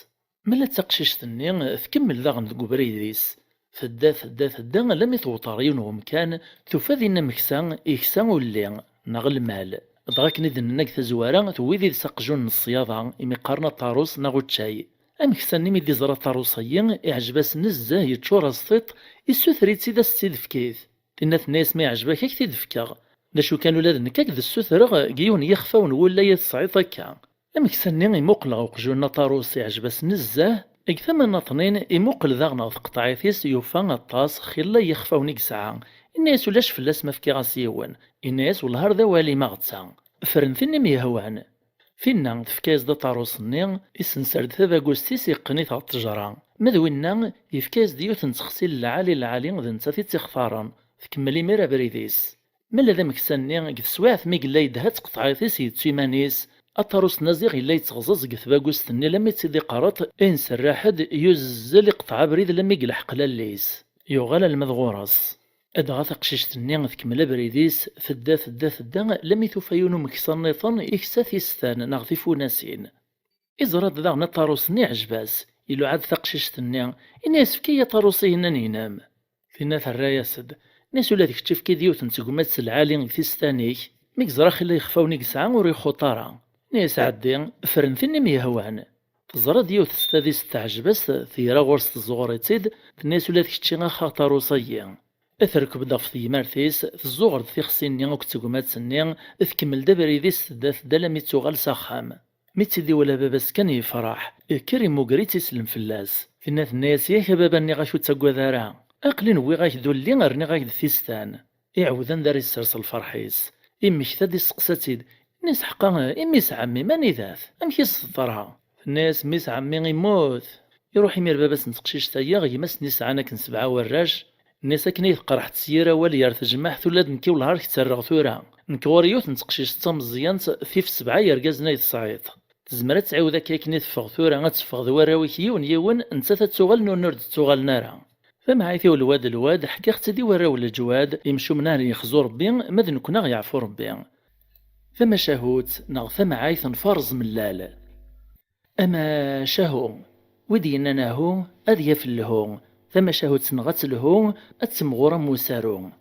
Ma la d taqcict-nni tkemmel daɣen deg ubrid-is. Tedda, tedda, tedda, alammi tewweḍ ɣer yiwen wemkan, tufa dinna ameksa, iksa ulli, neɣ lmal. Dɣa akken i d-nenna deg tazwara, tewwi did-s aqjun n ṣṣyada, imi qqaren aṭarus neɣ uččay. Ameksa-nni mi d-iẓra aṭarus-agi, iɛjeb-as nezzeh, yeččur-as tiṭ, issuter-itt-id ad s-tt-id-fkit. Tinna tenna-yas: "Ma iɛjeb-ak, ad k-t-id-fkeɣ. D acu kan, ula d nekk ad k-d-ssutreɣ deg yiwen n yixfawen n wulay i tesɛiḍ akka." Ameksa-nni imuqel ɣer uqjun n aṭarus, iɛjeb-as nezzeh. Deg tama n aṭnin, imuqel daɣen ɣer tqeṭɛit-is, yufa aṭas xilla n yixfawen i yesɛa. Inna-yas: "Ulac fell-as ma fkiɣ-as yiwen." Inna-yas: "Wellah ar d awal-im aɣetta." Fren tin i m-yehwan. Tinna tefka-yas-d aṭarus-nni, isenser-d tabagust-is, iqqen-it ɣer ttejra. Ma d winna, yefka-yas-d yiwet n ttexsi n lɛali lɛali, d nettat i tt-ixtaren. Tkemmel imir abrid-is. Ma d ameksa-nni, deg teswiɛt mi yella yedha d tqeṭɛit-is, yettu iman-is, aṭarus n Aziɣ yella yetteɣẓaẓ deg tbagust-nni, lammi tt-id-iqerreṭ, inserraḥ-d, yuzzel, iqeṭɛa abrid lammi yelḥeq lalli-s. Yuɣal alma d ɣur-s. Dɣa taqcict-nni tkemmel abrid-is, tedda, tedda, tedda, lammi tufa yiwen umeksa nniḍen iksa tistan neɣ tifunasin. Iẓra-d daɣen aṭarus-nni, iɛjeb-as, iluɛa-d taqcict-nni, inna-yas: "Efk-iyi aṭarus-ihin-nni-inem." Tinna terra-yas-d, inna-yas: "Ula d kečč efk-iyi-d yiwet n tegmat s lɛali deg tistan-ik." Mi yeẓra xilla yexfawen i yesɛa ur ixuṭ ara, inna-yas: "Ɛeddi, fren tin i m-yehwan." Teẓra-d yiwet s tadist teɛjeb-as, tegra ɣur-s, tezzuɣer-itt-id, tenna-yas: "Ula d kečči ax aṭarus-agi." Terkeb-d ɣef tgmart-is, tezzuɣer-d tixsi-nni akked tegmat-nni, tkemmel-d abrid-is, tedda, tedda, alammi d-tuɣal s axxam. Mi tt-id-iwala baba-s kan yefreḥ, ikker imugger-itt, islem fell-as. Tinna tenna-yas: "Yak a baba, nniɣ-ak ur ttaggad ara. Aql-in wwiɣ-ak-d ulli, rniɣ-ak-d tistan." Iɛawed anda ara yessers lferḥ-is. Immekta-d, isteqsa-tt-id, inna-yas: "Ḥqa, i mmi-s ɛemmi-m anida-t? Amek i s-teḍra?" Tenna-yas: "Mmi-s ɛemmi immut." Iruḥ imir baba-s n teqcict-agi ɣer gma-s-nni yesɛan akken sebɛa warrac, inna-yas: "Akken i teqreḥ tesyirt awal gar tejmaɛt, ula d nekki wellah ar k-ttarreɣ tura. Nekk ɣur-i yiwet n teqcict d tameẓyant, tif sebɛa yergazen ay tesɛiḍ. Tezmer ad tɛiwed akka akken i teffeɣ tura, ad teffeɣ d warraw-ik yiwen yiwen, nettat ad tuɣalen ur, ur d-ttuɣalen ara." Tamɛayt-iw lwad lwad, ḥkiɣ-tt-id i warraw n leǧwad, imcumen ar yexzu Rebbi, ma d nekkni aɣ yeɛfu Rebbi. Tamacahut neɣ tamɛayt n Farẓ Mellal. Amacahu, wi d-yennan ahu, ad yaf lhu. Tamacahut neɣ ad telhu, ad temɣur am usaru.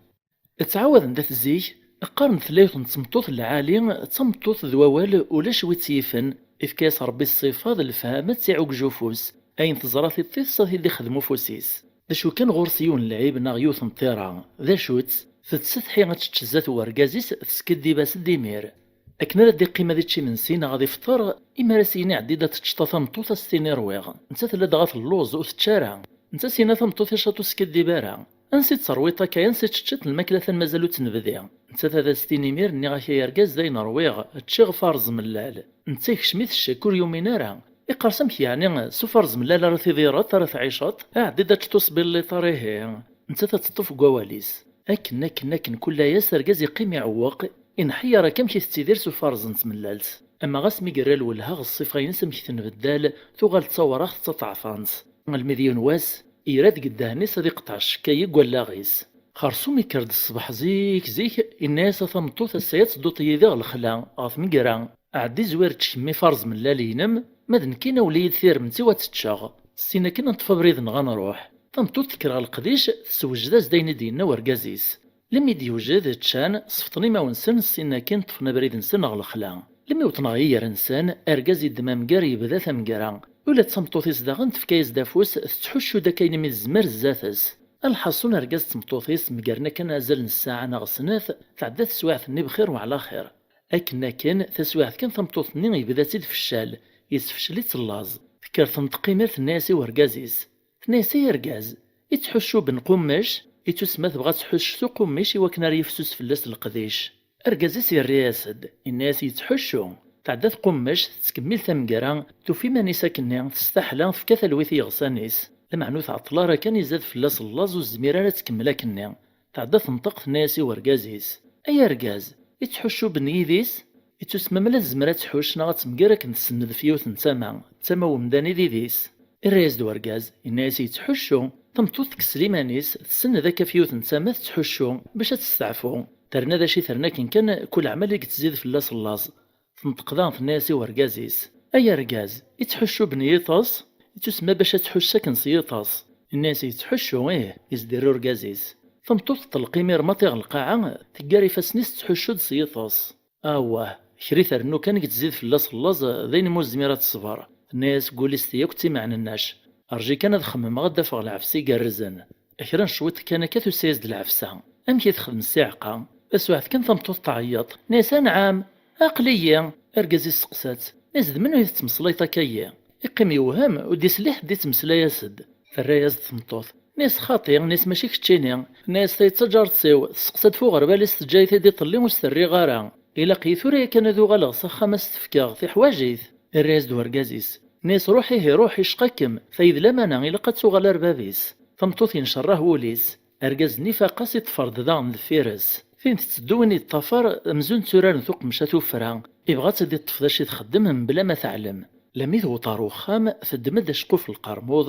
Ttɛawaden-d at zik, qqaren tella yiwet n tmeṭṭut n lɛali, d tameṭṭut d wawal, ulac wi tt-yifen, ifka-yas Rebbi ṣṣifa d lefhama, ad tt-iɛugg ufus, ayen teẓra tiṭ-is ad t-id-ixdem ufus-is. D acu kan, ɣur-s yiwen n lɛib neɣ yiwet n ṭṭira. D acu-tt? Tettsetḥi ad tečč zdat wergaz-is, teskiddib-as-d imir. Akken ara d-iqqim ad ičč imensi neɣ ad ifṭer, imi ara s-yini: "Ɛeddi-d ad teččeḍ a tameṭṭut", ad s-tini: "Rwiɣ." Nettat tella dɣa telluẓ, ur tečči ara. Nettat s-yenna: "A tameṭṭut, icaṭ ur skiddib ara. Ansi tt-terwiḍ akka, ansi tt-teččiḍ lmakla-tan mazal ur tt-nebdi?" Nettat ad as-tini: "Imir nniɣ-ak ay argaz, d ayen rwiɣ, ččiɣ farẓ mellal." Netta yekcem-it ccek, ur yumin ara. Iqqar-as: "Amek yeɛni, s ufarẓ mellal ara tidireḍ, ara tɛiceḍ? Ɛeddi-d ad teččeḍ usbilliṭar ihi." Nettat ad teṭṭef deg wawal-is. Akken, akken, akken, kul layas argaz yeqqim iɛewweq, inḥeyyer akka amek i tettidir s ufarẓ n tmellalt. Ama ɣas mi yerra lwelha ɣer ṣṣifa-ines amek tenbeddal, tuɣal d tawraɣt d taṭeɛfant. Almi d yiwen wass, ira deg ddehn-is ad iqeṭɛec ccekka-yi deg wallaɣ-is. Xersum ikker-d ṣṣbeḥ zik, zik, inna-yas: "A tameṭṭut, ass-a ad tedduḍ yid-i ɣer lexla, ɣer tmegra. Ɛeddi zwir ečč kemmi farẓ mellal-inem, ma d nekkini awel-iyi-d tirmt-iw ad tt-ččeɣ. Ssin akken ad neṭṭef abrid-nneɣ ad nruḥ." Tameṭṭut tekker ɣer leqdic, tessewjed-as-d ayen i d-yenna urgaz-is. Limi d-yewjed, ččan, sefṭen imawen-nsen, ssin akin ṭṭfen abrid-nsen ɣer lexla. Limi wwḍen ɣer yiger-nsen, argaz yeddem amger, yebda tamegra. Ula d tameṭṭut-is daɣen tefka-yas-d afus, tettḥuccu-d akka ayen imi tezmer zdat-s. Lḥaṣun, argaz d tmeṭṭut-is mgaren akken azal n ssaɛa neɣ snat, tɛedda teswiɛt-nni bxir weɛla xir. Akken akken, taswiɛt kan tameṭṭut-nni yebda-tt-id feccal, yesfecel-itt llaẓ. Tekker tenṭeq imir, tenna-yas i urgaz-is. Tenna-yas: "Ay argaz, ittḥuccuben qummec, ittusemma tebɣa ad tḥucc s uqummec i wakken ara yifsus fell-as leqdic." Argaz-is yerra-yas-d, yenna-yas: "Yettḥuccu." Tɛedda tqummec, tettkemmil tamegra, tufa iman-is akkenni, testaḥla, tefka talwit i yiɣsan-is. Lameɛna ur tɛeṭṭel ara kan, izad fell-as llaẓ, ur tezmir ara ad tkemmel akkenni. Tɛedda tenṭeq, tenna-yas i urgaz-is: "Ay argaz, ittḥuccuben yid-is?" Ittusemma ma la tezmer ad tḥucc neɣ ad temger akken tsenned f yiwet n tama, d tama n umdan i d idis. Irra-yas-d urgaz, yenna-yas: "Yettḥuccu." Tameṭṭut tekkes liman-is, tsenned akka f yiwet n tama, tettḥuccu bac ad testeɛfu. Terna d acu i terna akken kan, kul ɛmal i yettzid fell-as llaẓ. Tenṭeq daɣen, tenna-yas i urgaz-is: "Ay argaz, ittḥuccuben yiṭes?" Yettusemma bac ad tḥuss akken s yiṭes. Inna-yas: "Yettḥuccu, ih," yezder urgaz-is. Tameṭṭut teṭleq imir maṭi ɣer lqaɛa, teggar ifassen-is tettḥuccu-d s yiṭes. Awah, kra i trennu kan i yettzid fell-as llaẓ, d ayen umi ur tezmir ad teṣber. Tenna-yas deg wul-is ti akk d timeɛnennac: "Rji kan ad xemmemeɣ ad d-afeɣ lɛefs igerrzen." Kra n cwiṭ kan akka tusa-yas-d lɛefsa. Amek i texdem ssiɛqa? Taswiɛt kan tameṭṭut tɛeyyeḍ. Tenna-yas: "Anɛam, aql-iyi." Argaz isteqsa-tt: "Tenna-yas, d menhu i tettmeslayeḍ akka-yi?" Iqqim yewhem, ur d-isli ḥedd ittmeslay-as-d. Terra-yas-d tmeṭṭut. Tenna-yas: "Xaṭi," tenna-yas, "mačči keččini." Tenna-yas: "Ta d taǧaret-iw, tesseqsa-d ɣef uɣerbal-is, teǧǧa-yi-t-id iṭelli ur s-terriɣ ara. Ilaq-iyi tura yakan ad uɣaleɣ s axxam ad s-t-fkeɣ, tiḥwaǧ-it." Irra-yas-d urgaz-is. Tenna-yas: "Ruḥ ihi, ruḥ, icqa-kem, tayi d lamana, ilaq ad tuɣal ar bab-is." Tameṭṭut yencerreh wul-is. Argaz-nni ifaq-as, iṭṭfer-d daɣen deffir-s. Tin tetteddu, win yeṭṭafar, amzun tturaren tuqemca tuffra. Ibɣa ad tt-id-iṭṭef d acu i txeddem mebla ma teɛlem. Lami tewweḍ ɣer uxxam, teddem-d aceqquf n lqermuḍ,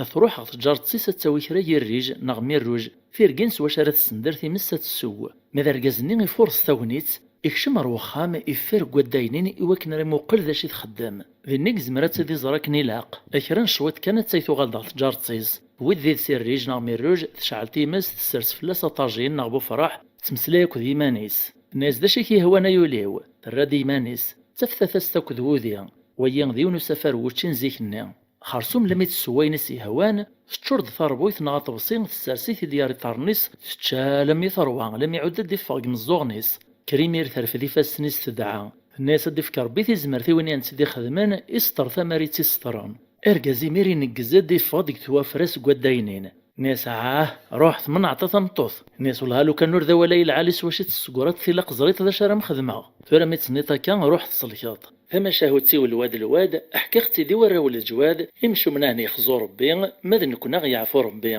truḥ ɣer tǧaret-is ad tawi kra n yirrij neɣ mirruj, tirgin s wacu ara tessender times ad tessew. Ma d argaz-nni ifuṛes tagnit, ikcem ɣer uxxam, iffer deg waddaynin i wakken ara imuqel d acu i txeddem. Dinna i yezmer ad tt-id-iẓer akken ilaq. Kra n cwiṭ kan ad tay tuɣal-d ɣer tǧaret-is. Tewwi-d did-s irrij neɣ mirruj, tecɛel times, tessers fell-as aṭajin neɣ bufraḥ, tettmeslay akked yiman-is. Tenna-yas: "D acu i k-yehwan ay ul-iw?" Terra-d i yiman-is: "D taftatast akked wudi. Wagi d yiwen usafar n wučči n zik-nni." Xersum lami tessew ayen i s-yehwan, teččur-d tarbuyt neɣ aṭebsi, tessers-it-id gar iṭarren-is, tečča alammi terwa, alammi iɛudd ad d-iffeɣ deg imeẓẓuɣen-is. Kra imir terfed ifassen-is tedɛa. Tenna-yas: "Ad d-ifk Rebbi tizmert i win i tent-id-ixedmen, iseṭṭer tamar i tt-iseṭṭren." Argaz imir ineggez-d, iffeɣ-d deg twafra seg waddaynin. Tenna-yas: "Ah, ruḥ, tmenɛeḍ a tameṭṭut." Tenna-yas: "Wellah, lukan ur d awal ay lɛali s wacu i tessegraḍ, tilaq ẓriḍ d acu ara m-xedmeɣ. Tura mi d-tenniḍ akka, ruḥ tselkeḍ." Tamacahut-iw lwad lwad, ḥkiɣ-tt-id i warraw n leǧwad, imcumen a hen-yexzu Rebbi, ma d nekkni a ɣ-yeɛfu Rebbi.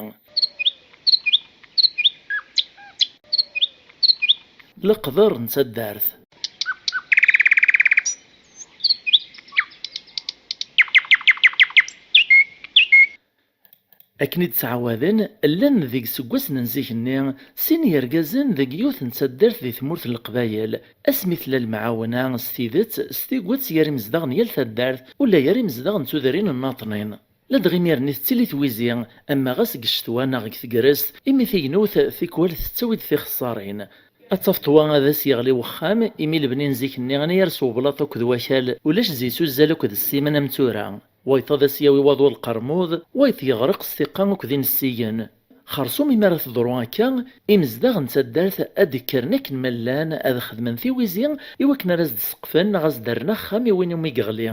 Leqder n taddart. Akken i d-ttɛawaden, llan deg iseggasen n zik-nni sin yergazen deg yiwet n taddart di tmurt n Leqbayel, asmi tella lemɛawna s tidet, s tiget gar imezdaɣ n yal taddart, ula gar imezdaɣ n tudrin nnaṭnin. Ladɣa imir-nni tettili twizi, ama ɣas deg ccetwa neɣ deg tegrest, imi tignewt tikwal tettawi-d tixeṣṣarin. Ad tafeḍ wa ad as-yeɣli wexxam, imi lebni n zik-nni anayer s ublaṭ akked wakal, ulac zi-s uzzal akked ssiman am tura. Wayeḍ ad as-yawi waḍu lqermuḍ, wayeḍ yeɣreq s tiqqa akked inessigen. Xersum imi ara teḍru akka, imezdaɣ n taddart ad d-kkren akken ma llan ad xedmen tiwizi i wakken ara as-d-seqfen neɣ as-d-rren axxam i win umi yeɣli.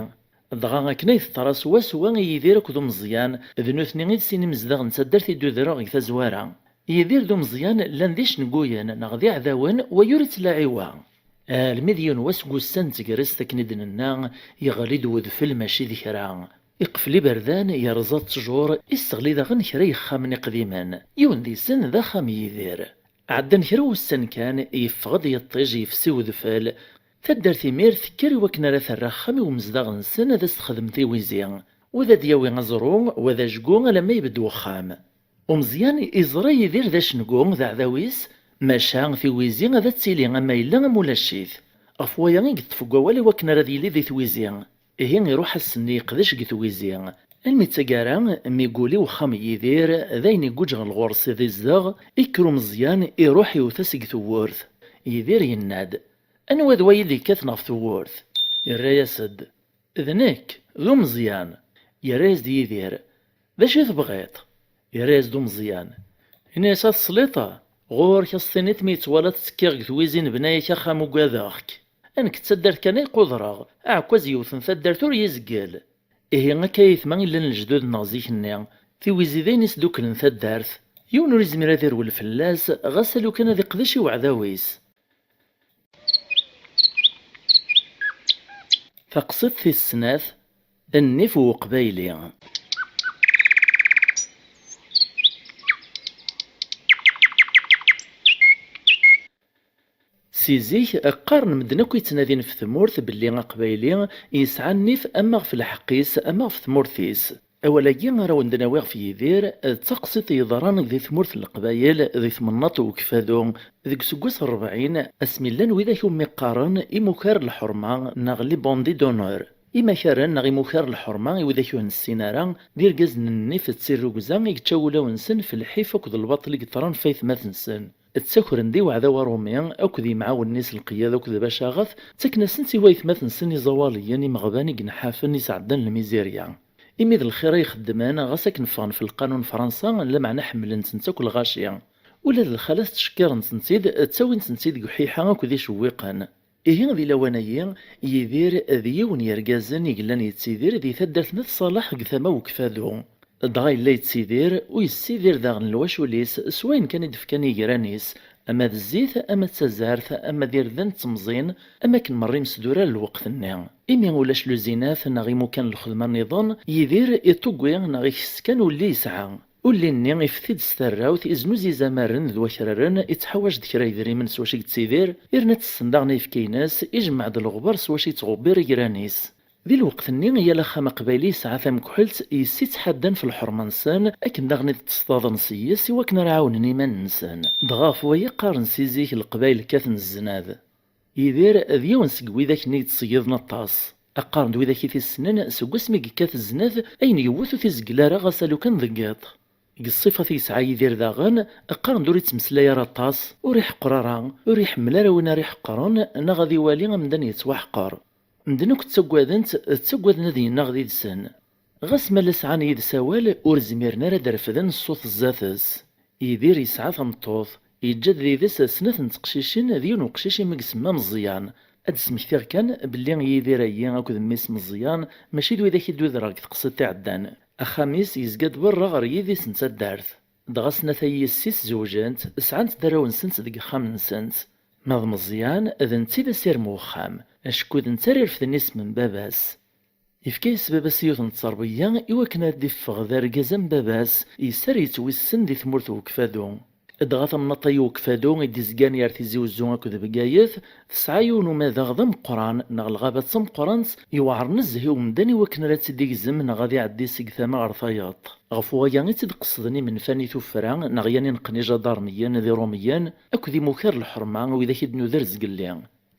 Dɣa akken ay teḍra swaswa i Yidir akked Umeẓyan, d nutni i d sin imezdaɣ n taddart i d-udreɣ deg tazwara. Yidir d Umeẓyan llan d icenguyen neɣ d iɛdawen, wa ur ittlaɛi wa. Almi d yiwen wass deg wussan n tegrest, akken i d-nenna, yeɣli-d wedfel mačči d kra. Iqfel iberdan, yerẓa ttjur, isseɣli daɣen kra yexxamen iqdimen. Yiwen deg-sen d axxam n Yidir. Ɛeddan kra wussan kan, yeffeɣ-d yiṭij, yefsi wedfel. Taddart imir tekker i wakken ara terr axxam i umezdaɣ-nsen ad as-texdem tiwizi. Wa ad d-yawi aẓru, wa d ajgu, alamma ibedd wexxam. Umeẓyan iẓra Yidir d acengu, d aɛdaw-is, maca tiwizi ad tili ama yella am ulac-it. Ɣef waya i yeṭṭef deg wawal i wakken ara d-yili di twizi. Ihi iruḥ ass-nni yeqdec deg twizi. Almi d taggara, mi yuli wexxam n Yidir, d ayen iguǧǧ ɣer ɣur-s ad izdeɣ, ikker umeẓyan, iruḥ iwet-as deg tewwurt. Yidir yenna-d: "Anwa d wayi d-yekkaten ɣef tewwurt?" Irra-yas-d: "D nekk, d umeẓyan." Yerra-yas-d Yidir: "D acu i tebɣiḍ?" Yerra-yas-d umeẓyan. Yenna-yas: "A tesliḍ, ɣur-k a s-tiniḍ mi yettwalaḍ ttekkiɣ deg twizi nebna-yak axxam ugadeɣ-k. A nekk d taddart kan ay qudreɣ, aɛekkaz yewten taddart ur yezgil." Ihi akka ay aytma i llan lejdud-nneɣ zik-nni, tiwizi d ayen isduklen taddart. Yiwen ur yezmir ad irwel fell-as, ɣas alukan ad iqdec i uɛdaw-is. Taqsiṭ tis snat, Nnif n Uqbayli. Si zik, qqaren medden akk yettnadin ɣef tmurt belli Aqbayli yesɛa nnif ama ɣef lḥeqq-is, ama ɣef tmurt-is. Awal-agi ara wen-d-nawi ɣef Yidir, d taqsiṭ yeḍran di tmurt n Leqbayel, di tmennaṭ n Ukfadu, deg useggas n rebɛin, asmi llan widak umi qqaren imukar n lḥerma, neɣ les bandits d'honneur. Imakaren neɣ imukar n lḥerma i widak ur nessin ara, d irgazen n nnif d tirrugza i yečča wulawen-nsen f lḥif akked lbaṭel i yeṭṭran f aytmaten-nsen. Ttakren-d i weɛdaw aṛumi akked yimɛawnen-is lqeyyad akked bacaɣat, ttaken-asen-tt i waytmaten-nsen iẓawaliyen imeɣban i yenḥafen i sɛeddan lmizirya. Imi d lxir ay xeddmen, ɣas akken ffɣen f lqanun n Fransa, lameɛna ḥemmlen-tent akk lɣaci. Ula d lxalat ttcekkiren-tent-id, ttawin-tent-id deg uḥiḥa akked icewwiqen. Ihi di lawan-agi, Yidir d yiwen yergazen i yellan yettidir di taddart n At Ṣaleḥ deg tama n Ukfadu. Dɣa yella yettidir, u yessidir daɣen lwacul-is s wayen kan i d-fkan igran-is, ama d zzit, ama d tazart, ama d irden d temẓin, am akken merra imesdura n lweqt-nni. Imi ulac luzinat neɣ imukan n lxedma nniḍen, Yidir iṭugwi neɣ ikess kan ulli yesɛa. Ulli-nni ifet-id s tarrawt, iznuz izamaren d wakraren, ittḥawaj-d kra yedrimen s wacu i yettidir, yerna ttessen daɣen ayefki-ines, ijemmeɛ-d leɣbar s wacu yettɣubbir igran-is. Di lweqt-nni, yal axxam aqbayli yesɛa tamekḥelt yes-s i ttḥaddan f lḥerma-nsen, akken daɣen i d-ttesḍaḍen s yes i wakken ara ɛawnen iman-nsen. Dɣa ɣef waya qqaren si zik Leqbayel kkaten zznad. Yidir d yiwen seg widak-nni yettṣeyyiḍen aṭas. Qqaren-d widak i t-issnen, seg wasmi yekkat zznad, ayen yewwet ur t-izeggel ara ɣas alukan deg yiḍ. Deg ṣṣifat i yesɛa Yidir daɣen, qqaren-d ur ittmeslay ara aṭas, ur iḥeqqer ara, ur iḥemmel ara win ara iḥeqqren, neɣ ad iwali amdan yettwaḥqer. Medden akk ttaggaden-t, ttaggaden ad yennaɣ did-sen. Ɣas ma la sɛan yid-s awal, ur zmiren ara ad refden ṣṣut zdat-s. Yidir yesɛa tameṭṭut, yeǧǧa-d did-s snat n teqcicin d yiwen uqcic imi isemma Meẓyan. Ad d-smektiɣ kan belli Yidir-agi akked mmi-s Meẓyan mačči d widak i d-udreɣ deg teqsiṭ iɛeddan. Axxam-is yezga-d berra ɣer yidis n taddart. Dɣa snat-a yessi-s zewǧent, sɛant-d arraw-nsent deg uxxam-nsent. Ma d Meẓyan, d netta i d asirem n uxxam, acku d netta ara irefden isem n baba-s. Yefka-yas baba-s yiwet n tterbiya i wakken ad d-iffeɣ d argaz am baba-s, yes ara yettwissen di tmurt n Ukfadu. Dɣa tamnaḍt-a n Ukfadu i d-izgan gar Tizi Uzzu akked Bgayet, tesɛa yiwen umadaɣ d ameqqran, neɣ lɣaba d tameqqrant, yewɛer nezzeh i umdan i wakken ara tt-id-igzem neɣ ad iɛeddi seg tama ɣer tayeḍ. Ɣef waya i tt-id-qesden imenfan i tuffra, neɣ yan i neqqen ijadarmiyen d iṛumiyen, akked imukar n lḥerma, widak i d-nuder zgelli.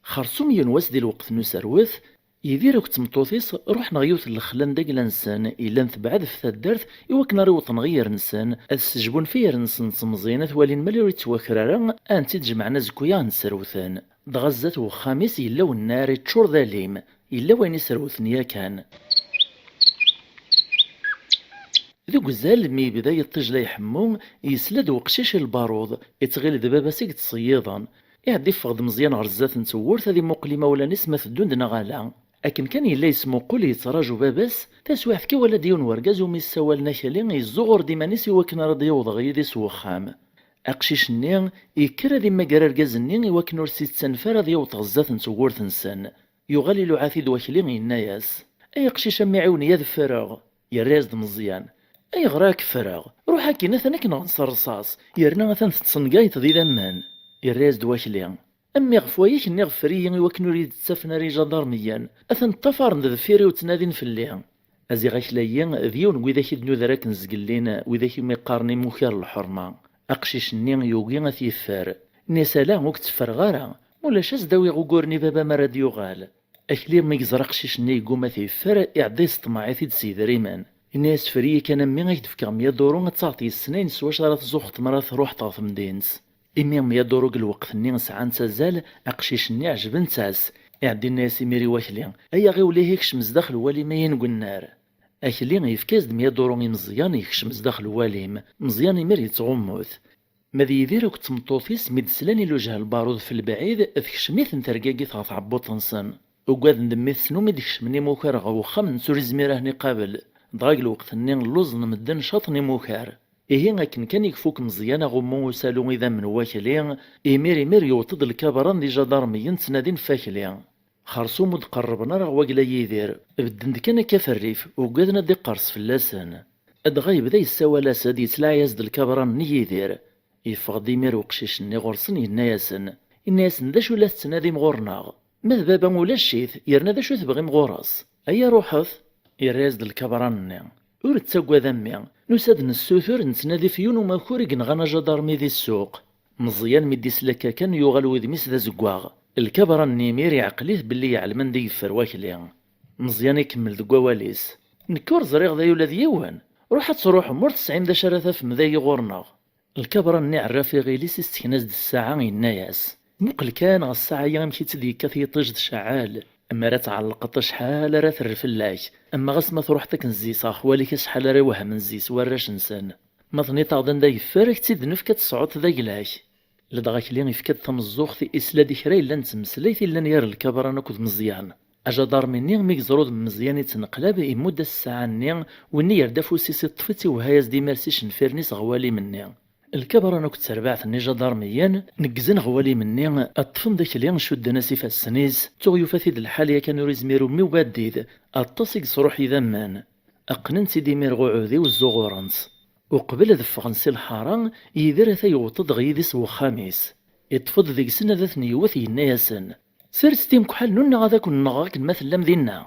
Xersum yiwen wass di lweqt n userwet, Yidir akked tmeṭṭut-is ruḥen ɣer yiwet n lexla n dagla-nsen, yellan tebɛed ɣef taddart, i wakken ara iwḍen ɣer yir-nsen, ad ssejbun f yir-nsen n temẓin, ad t-walin ma ur yettwaker ara, ad tent-id-jemɛen azekka ad tent-srewten. Dɣa zdat wexxam-is yella wennar iččur d alim, yella wayen i srewten yakan. Deg uzal, mi yebda yiṭij la iḥemmu, yesla-d weqcic i lbarud, ittɣil d baba-s i yettṣeyyiḍen. Iɛedda iffeɣ-d Meẓyan ɣer zdat n tewwurt ad imuqel imawlan-is ma teddun-d neɣ ala. Akken kan yella yesmuqul, yettraju baba-s, taswiɛt kan iwala-d yiwen wergaz umi ssawalen Akli, yezzuɣur-d iman-is i wakken ara d-yaweḍ ɣer yidis n wexxam. Aqcic-nni yekker ad immager argaz-nni i wakken ur s-ittanef ara ad yaweḍ ɣer zdat n tewwurt-nsen. Yuɣal iluɛa-t-id Wakli, yenna-yas: "Ay aqcic, a mmi, ɛiwen-iyi ad ffreɣ." Yerra-yas-d Meẓyan: "Ayɣer ad k-ffreɣ? Ruḥ akkin, atan ad k-nɣen s rrṣaṣ, yerna atan tettengayeḍ d idammen." Yerra-yas-d Wakli: "A mmi, ɣef waya i k-nniɣ ffer-iyi i wakken ur iyi-d-ttafen ara ijadarmiyen, atan ṭṭafaren-d deffir-iw ttnadin fell-i." Aziɣ Akli-agi d yiwen n widak i d-nuder akken zgellin, widak umi qqaren imukar n lḥerma. Aqcic-nni yugi ad t-yeffer. Nni-as: "Ala, ur k-tteffreɣ ara, ma ulac ad s-d-awiɣ uguren i baba mi ara d-yuɣal." Akli mi yeẓra aqcic-nni yegguma ad t-yeffer, iɛedda yesṭemmeɛ-it-id s yedrimen. Yenna-yas: "Ffer-iyi kan a mmi, ad k-d-fkeɣ mya duru, ad taɣeḍ yes-sen ayen s wacu ara tzuxxeḍ mi ara truḥeḍ ɣer temdint." Imi mya duru deg lweqt-nni sɛant azal, aqcic-nni ɛejbent-as. Iɛedda yenna-yas imir i Wakli: "Ay aɣiwel, ihi kcem zdaxel walim-agi n wennar." Akli yefka-as-d mya duru i Meẓyan, yekcem zdaxel walim. Meẓyan imir yettɣummu-t. Ma d Yidir akked tmeṭṭut-is, mi d-slan i lewjah lbarud f lebɛid, tekcem-iten tergagit ɣer tɛebbuḍt-nsen. Ugaden d mmi-tsen umi d-kecmen imukar ɣer wexxam-nsen, ur izmir ad ten-iqabel. Dɣa deg lweqt-nni lluẓen medden caṭen imukar. Ihi akken kan i ifuk Meẓyan aɣummu usalu idammen n Wakli, imir imir yewweḍ-d lkabran d ijadarmiyen ttnadin f Akli. Xersum ur d-qerrben ara ɣer wagla n Yidir, bedden-d kan akka f rrif, ugaden ad d-iqqers fell-asen. Dɣa yebda yessawal-as-d, yettlaɛi-as-d lkabran n Yidir. Yeffeɣ-d imir uqcic-nni ɣur-sen, yenna-yasen, yenna-yasen: "D acu la tettnadim ɣur-neɣ? Ma d baba ulac-it, yerna d acu tebɣim ɣur-s? Aya ruḥet!" Yerra-yas-d lkabran-nni: "Ur ttagad a mmi, nusa-d nessutur, nettnadi f yiwen umakur i yenɣan ajadarmi di ssuq." Meẓyan mi d-isla akka kan, yuɣal wudem-is d azeggaɣ. Lkabran-nni imir iɛqel-it belli yeɛlem anda i yeffer Wakli. Meẓyan ikemmel deg wawal-is: "Nekk ur ẓriɣ d ay ula d yiwen. Ruḥ ad truḥem, ur tesɛim d acu ara tafem dagi ɣur-neɣ." Lkabra-nni iɛerraf iɣil-is, issekna-as-d ssaɛa, yenna-yas: "Muqel kan ɣer ssaɛa-ya amek i tt-id-yekkat yiṭij d cɛal. Mi ara tɛellqeḍ acḥal ara terr fell-ak. Ama ɣas ma truḥeḍ akken zzis ɣer xwali-k acḥal ara iwehmen zzis warrac-nsen. Ma tniḍ-aɣ-d anda yeffer, ad k-tt-id-nefk ad tesɛuḍ d agla-k." Ladɣa Akli ifka-d tameẓẓuɣt, isla-d i kra yellan d tmeslayt yellan gar Lkabran akked Meẓyan. Ajadarmi-nni mi yeẓra udem n Meẓyan ittneqlab, imudd-as ssaɛa-nni, winna yerda afus-is iṭṭef-itt, iwehha-yas-d imir s icenfiren-is ɣer walim-nni. Lkabran akked terbaɛt n ijadarmiyen neggzen ɣer walim-nni, ṭṭfen-d Akli, cudden-as ifassen-is, tuɣ yufa-t-id lḥal yakan ur izmir umi ubaddid, aṭas i yesruḥ idammen. Qqnen-tt-id imir ɣer uɛudiw, zzuɣuren-tt. Uqbel ad ffɣen si lḥara, Yidir ata yewweḍ-d ɣer yidis n wexxam-is. Iṭṭef-d deg-sen ad ten-yewwet, yenna-yasen: "Serset imekḥalen-nwen neɣ ad ken-nɣeɣ akken ma tellam dinna."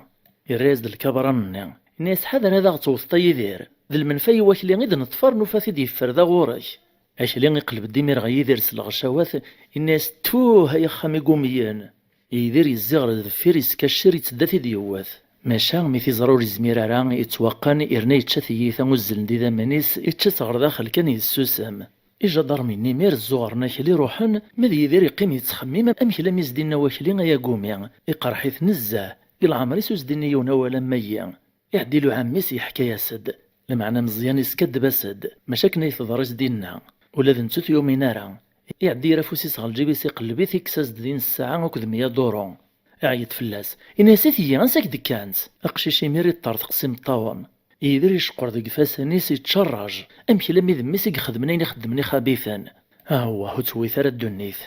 Yerra-yas-d lkabran-nni, yenna-yas: "Ḥader ad aɣ-tewteḍ a Yidir, d lmenfa i wakli i d-neṭṭef, ar nufa-t-id yeffer da ɣur-k." Akli iqleb-d imir ɣer Yidir s lɣecawat, yenna-yas: "Ttuh ay axxam igumyen!" Yidir yezzi ɣer deffir, yeskaccir, yettedda ad t-id-yewwet. Maca mi t-iẓra ur yezmir ara, yettwaqqen, yerna yečča tiyita uzzlen-d idammen-is, yečča-tt ɣer daxel kan, yessusem. Ijadarmiyen imir zzuɣren Akli, ruḥen, ma d Yidir yeqqim yettxemmim amek lammi s-d-inna wakli ay agumi, iqerḥ-it nezzeh, deg leɛmer-is ur s-d-inni yiwen awal am wagi. Iɛeddi luɛam-is, yeḥka-yas-d. Lameɛna Meẓyan iskaddeb-as-d, maca akken ay teḍra i s-d-inna. Ula d nettu ur t-yumin ara. Iɛeddi yerra afus-is ɣer lǧib-is, iqelleb-it, ikkes-as-d din ssaɛa akked meyya duru. Iɛeyyeḍ fell-as, yenna-yas: "A tigi, ansi ak-d-kkant?" Aqcic imir iṭṭerḍeq s imeṭṭawen. Yidir iceqqer deg ifassen-is, ittcerraj, amek lammi d mmi-s i ixedmen ayen ixeddmen ixabiten. Awah, ur tewwit ara ddunit.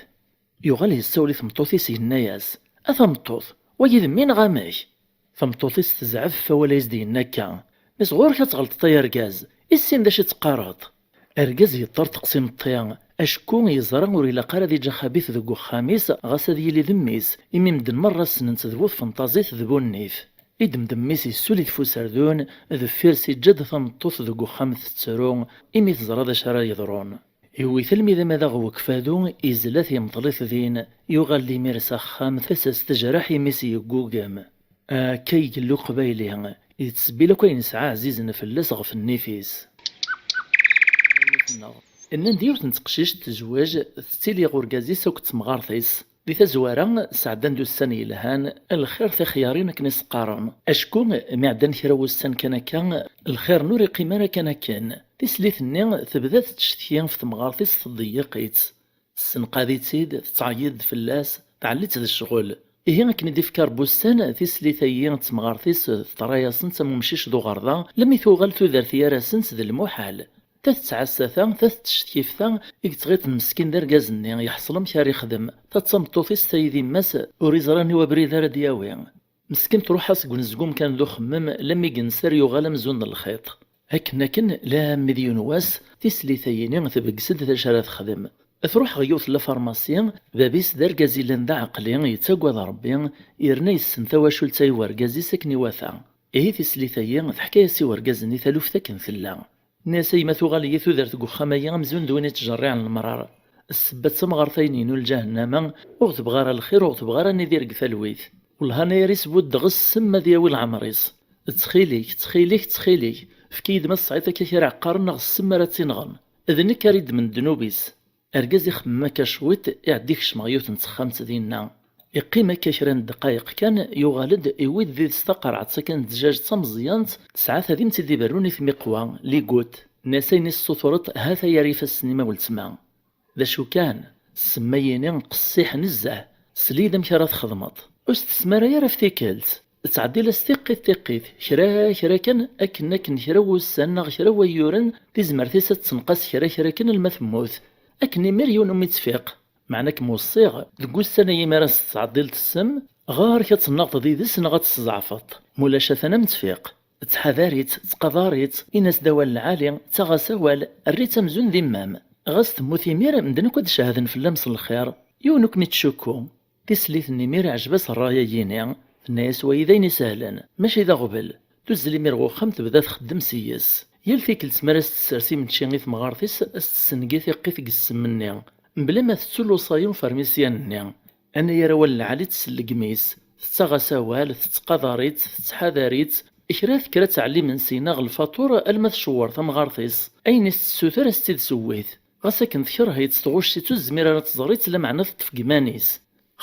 Yuɣal yessawel i tmeṭṭut-is, yenna-yas: "A tameṭṭut, wagi d mmi neɣ amek?" Tameṭṭut-is tezɛef ɣef wawal ay as-d-yenna akka: "Mes ɣur-k ad tɣelṭeḍ ay argaz, issin d acu i d-teqqareḍ." Argaz yeṭṭerṭeq s imeṭṭi, acku yeẓra ur ilaq ara ad yeǧǧ axabit deg uxxam-is, ɣas ad yili d mmi-s, imi medden merra ssnen-tt d bu tfenṭazit d bu nnif. Iddem-d mmi-s, yessuli-t f userdun, deffir-s iǧǧa-d tameṭṭut deg uxxam tettru, imi teẓra d acu ara yeḍrun. Yewwi-t almi d amadaɣ n ukfadu, izla-t, yemḍel-it din, yuɣal-d imir s axxam, tasa-s tejreḥ, imi-s yeggugem. Akka i yella uqbayli, yettsebbin akk ayen yesɛa ɛzizen fell-as ɣef nnif-is. Nnan-d yiwet n teqcict tezweǧ, tettili ɣer urgaz-is akked temɣart-is. Di tazwara, sɛeddan-d ussan yelhan, lxir tixyarin akken i s-qqaren. Acku, mi ɛeddan kra wussan kan akka, lxir-nni ur iqqim ara kan akken. Tislit-nni tebda tettcetki ɣef temɣart-is, tḍeyyeq-itt. Tessenqad-itt-id, tettɛeyyiḍ-d fell-as, tɛelli-tt d ccɣel. Ihi akken i d-ifka Rebbi ussan, tislit-agi d temɣart-is teḍra-yasent am umcic d uɣerda, lammi tuɣal tudert gar-asent d lmuḥal. Ta tettɛassa ta, ta tettcetki f ta, i yettɣiṭen meskin d argaz-nni, yeḥṣel amek ara ixdem. Ta d tameṭṭut-is, ta i d yemma-s, ur iẓri aniwa abrid ara d-yawi. Meskin truḥ-as deg unezgum kan d uxemmem, lammi yenser yuɣal amzun d lxiṭ. Akken akken, lammi d yiwen wass, tislit-ayini tbegges-d d acu ara texdem. Truḥ ɣer yiwet n lafarmasi, bab-is d argaz yellan d aɛeqli, yettagad Rebbi, yerna yessen tawacult-a i wergaz-is akken iwata. Ihi tislit-ayi teḥka-yas i wergaz-nni taluft akken tella. Tenna-yas: "A yemma, tuɣal-iyi tudert deg uxxam-agi amzun d win ittjerriɛen lemrar. Ssebba d tamɣart-ayni-inu n lǧahennama, ur ɣ-tebɣa ara lxir, ur ɣ-tebɣa ara ad nidir deg talwit. Wellah, anayer-is buddeɣ ssem ad yawi leɛmer-is. Ttxil-k, ttxil-k, ttxil-k, efk-iyi-d ma tesɛiḍ akka kra iɛeqqaren neɣ ssem ara tt-inɣen. D nekk ara iddmen ddnub-is." Argaz ixemmem akka cwiṭ, iɛedda ikcem ɣer yiwet n texxamt dinna. Iqqim akka kra n ddqayeq kan, yuɣal-d, iwwi-d did-s taqerɛet akken n ddjaj d tameẓyant, tesɛa tadimt i d-iberrun i tmiqwa, les gouttes. Tenna-yas: "Ayen i tessutureḍ, ha-t-a ar ifassen-im a weltma." D acu kan, ssem-ayini qessiḥ nezzeh, sel-iyi-d amek ara txedmeḍ. Ur s-tesmar ara ɣef tikkelt. Ttɛeddil-as tiqqit tiqqit, kra kra kan, akken akken kra n wussan neɣ kra n wayyuren, tizmert-is ad tenqas kra kra kan alma temmut. Akken imir yiwen umi tfiq. Meɛna kem-weṣṣiɣ, deg wussan-agi mi ara s-tettɛeḍḍileḍ ssem, ɣer-k ad tennaɣeḍ did-s neɣ ad tt-tzeɛfeḍ. Mulac atan am tfiq. Ttḥadar-itt, ttqadar-itt, in-as-d awal lɛali, ttaɣ-as awal, err-itt amzun d imam. Ɣas temmut imir, medden akk ad d-cehden fell-am s lxir. Yiwen ur kem-ittcukku. Tislit n imir iɛjeb-as ṛṛay-agi-ni, tenna-yas: "Wayi d ayen isehlen, mačči d aɣbel." Tuzzel imir ɣer uxxam, tebda txeddem s-yes. Yal tikkelt mi ara s-tessers imečči i temɣart-is, ad s-tessengi tiqqit deg ssem-nni, mebla ma tettu lewṣaya n ufermisyan-nni. Anayer awal lɛali tsellek mmi-s, Tettaɣ-as awal, tettqadar-itt, tettḥadar-itt. Kra tekra ttɛellimen syin-a ɣer lfaṭur alma tcewwer tamɣart-is. Ayen i s-tessuter a s-tt-id-tewwit. Ɣas akken tkerh-itt, tɣucc-itt, ur tezmir ara ad tẓer-itt, lameɛna teṭṭef deg iman-is.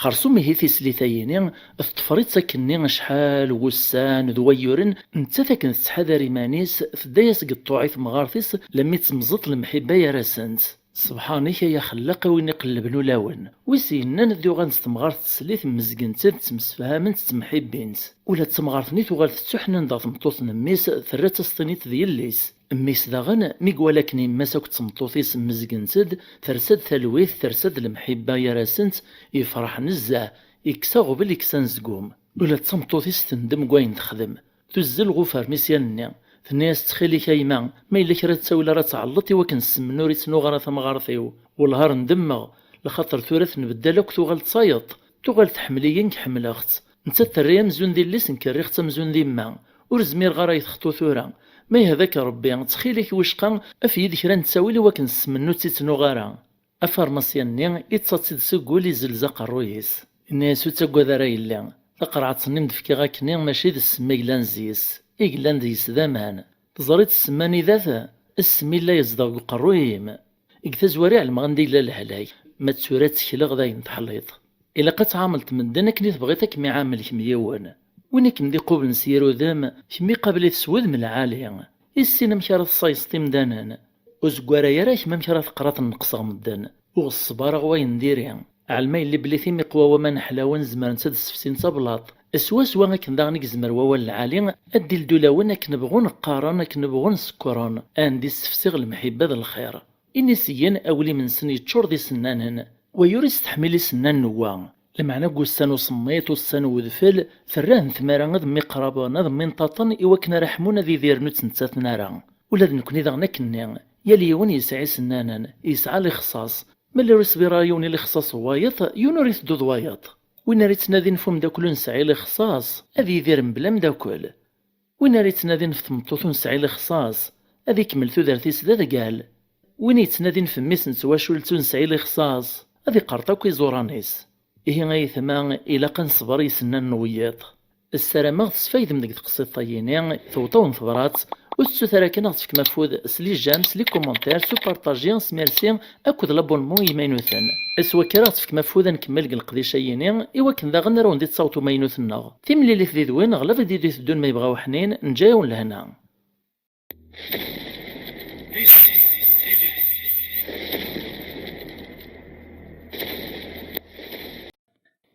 Xersum ihi tislit-ayini, teṭṭfer-itt akkenni acḥal n wussan d wayyuren, nettat akken tettḥadar iman-is, tedda-yas deg ṭṭuɛ i temɣart-is, lammi temẓeṭ lemḥibba gar-asent. Sebḥan-ik ay axellaq a win iqellben ulawen. Wi s-yennan ad d-uɣalen s temɣart teslit, mmezgen-tt-id, ttemsefhament, ttemḥibbint. Ula d tamɣart-nni tuɣal tettuḥnin ɣer tmeṭṭut n mmi-s, terra-tt a s-tiniḍ d yelli-s. Mmi-s daɣen, mi iwala akken yemma-s akked tmeṭṭut-is mmezgent-d, tersa-d talwit, tersa-d lemḥibba gar-asent, yefreḥ nezzeh, yekkes aɣbel, yekkes anezgum. Ula d tameṭṭut-is tendem deg wayen texdem. Tuzzel ɣef ufermisyan-nni. Tenna-yas: "Ttxil-k a yemma, ma yella kra ur ttawil ara tɛelleḍ i wakken ssem-nni ur ittnuɣ ara tamɣart-iw. Wellah ar ndemmeɣ, lxaṭer tura tenbeddal akk, tuɣal d tayeḍ. Tuɣal tḥemmel-iyi nekk ḥemmleɣ-tt. Nettat terra-yi amzun d yelli-s, nekk rriɣ-tt amzun d yemma. Ur zmireɣ ara ad yi-texḍu tura. Ma yehda-k Rebbi, ttxil-k wicqa af-iyi-d kra n ttawil i wakken ssem-nni ur tt-ittnuɣ ara." Afarmasyan-nni ittaḍ-tt-id seg wul, izelz aqerruy-is. Yenna-yas: "Ur ttaggad ara a yelli, taqerɛet-nni m-d-fkiɣ akkenni mačči d ssem i yellan zzi-s, i yellan deg-s d aman. Teẓriḍ ssem anida-t? Ssem illa yezdeɣ deg uqerruy-im. Deg tazwara ɛelmeɣ anda yella lehlak, ma d tura ttekleɣ d ayen teḥliḍ. Ilaq ad tɛamleḍ medden akken i tebɣiḍ ad kem-iɛamel kemm yiwen. Win i kem-d-iqublen s yir udem, kemm iqabel-it s wudem lɛali. Issin amek ara tessayseḍ imdanen. Ur zeggaray ara kemm amek ara teqqar ad tneqseɣ medden. Ur ɣeṣṣeb ara ɣer wayen diri. Ɛelmeɣ yelli belli timiqwa waman ḥlawen zemrent ad ssefsint ablaṭ. Swaswa akken daɣen i yezmer wawal lɛali ad d-ildu lawen akken bɣun qqaren, akken bɣun sekkren, anda i ssefsiɣ lemḥibba d lxir. Inisiyen, awlim-nsen yeččur d isennanen. Wayi ur isteḥmil isennanen n wa. Lameɛna deg ussan usemmiḍ, ussan n udfel, terra-hen tmara ad mmiqraben, ad mminṭaṭen i wakken ara ḥmun ad idiren ur ttmettaten ara. Ula d nekni daɣen akkenni, yal yiwen yesɛa isennanen, yesɛa lixṣaṣ. Ma ur iṣbir ara yiwen i lixṣaṣ n wayeḍ, yiwen ur iteddu d wayeḍ. Win ara yettnadin f umeddakel ur nesɛi lixṣaṣ, ad yidir mebla ameddakel. Win ara yettnadin f tmeṭṭut ur nesɛi lixṣaṣ, ad ikemmel tudert-is d adgal. Win yettnadin f mmi-s n twacult ur nesɛi lixṣaṣ, ad iqerṭ akk iẓuran-is. Ihi ay aytma, ilaq ad nesber i isennanen n wiyiḍ. Ssarameɣ tesfaydem deg teqsiṭ-ayini, tewweḍ-awen tebrat, ur tettut ara kan ad aɣ-tefkem afud s les j'aime, s les commentaires, s upartaji, s merci akked l'abonnement i yimaynuten. S wakka ara aɣ-tefkem afud ad nkemmel deg leqdic-ayini, i wakken daɣen ara wen-d-ittaweḍ umaynut-nneɣ. Timlilit did-wen ɣlab i d-iteddun ma yebɣa uḥnin, neǧǧa-yawen lehna.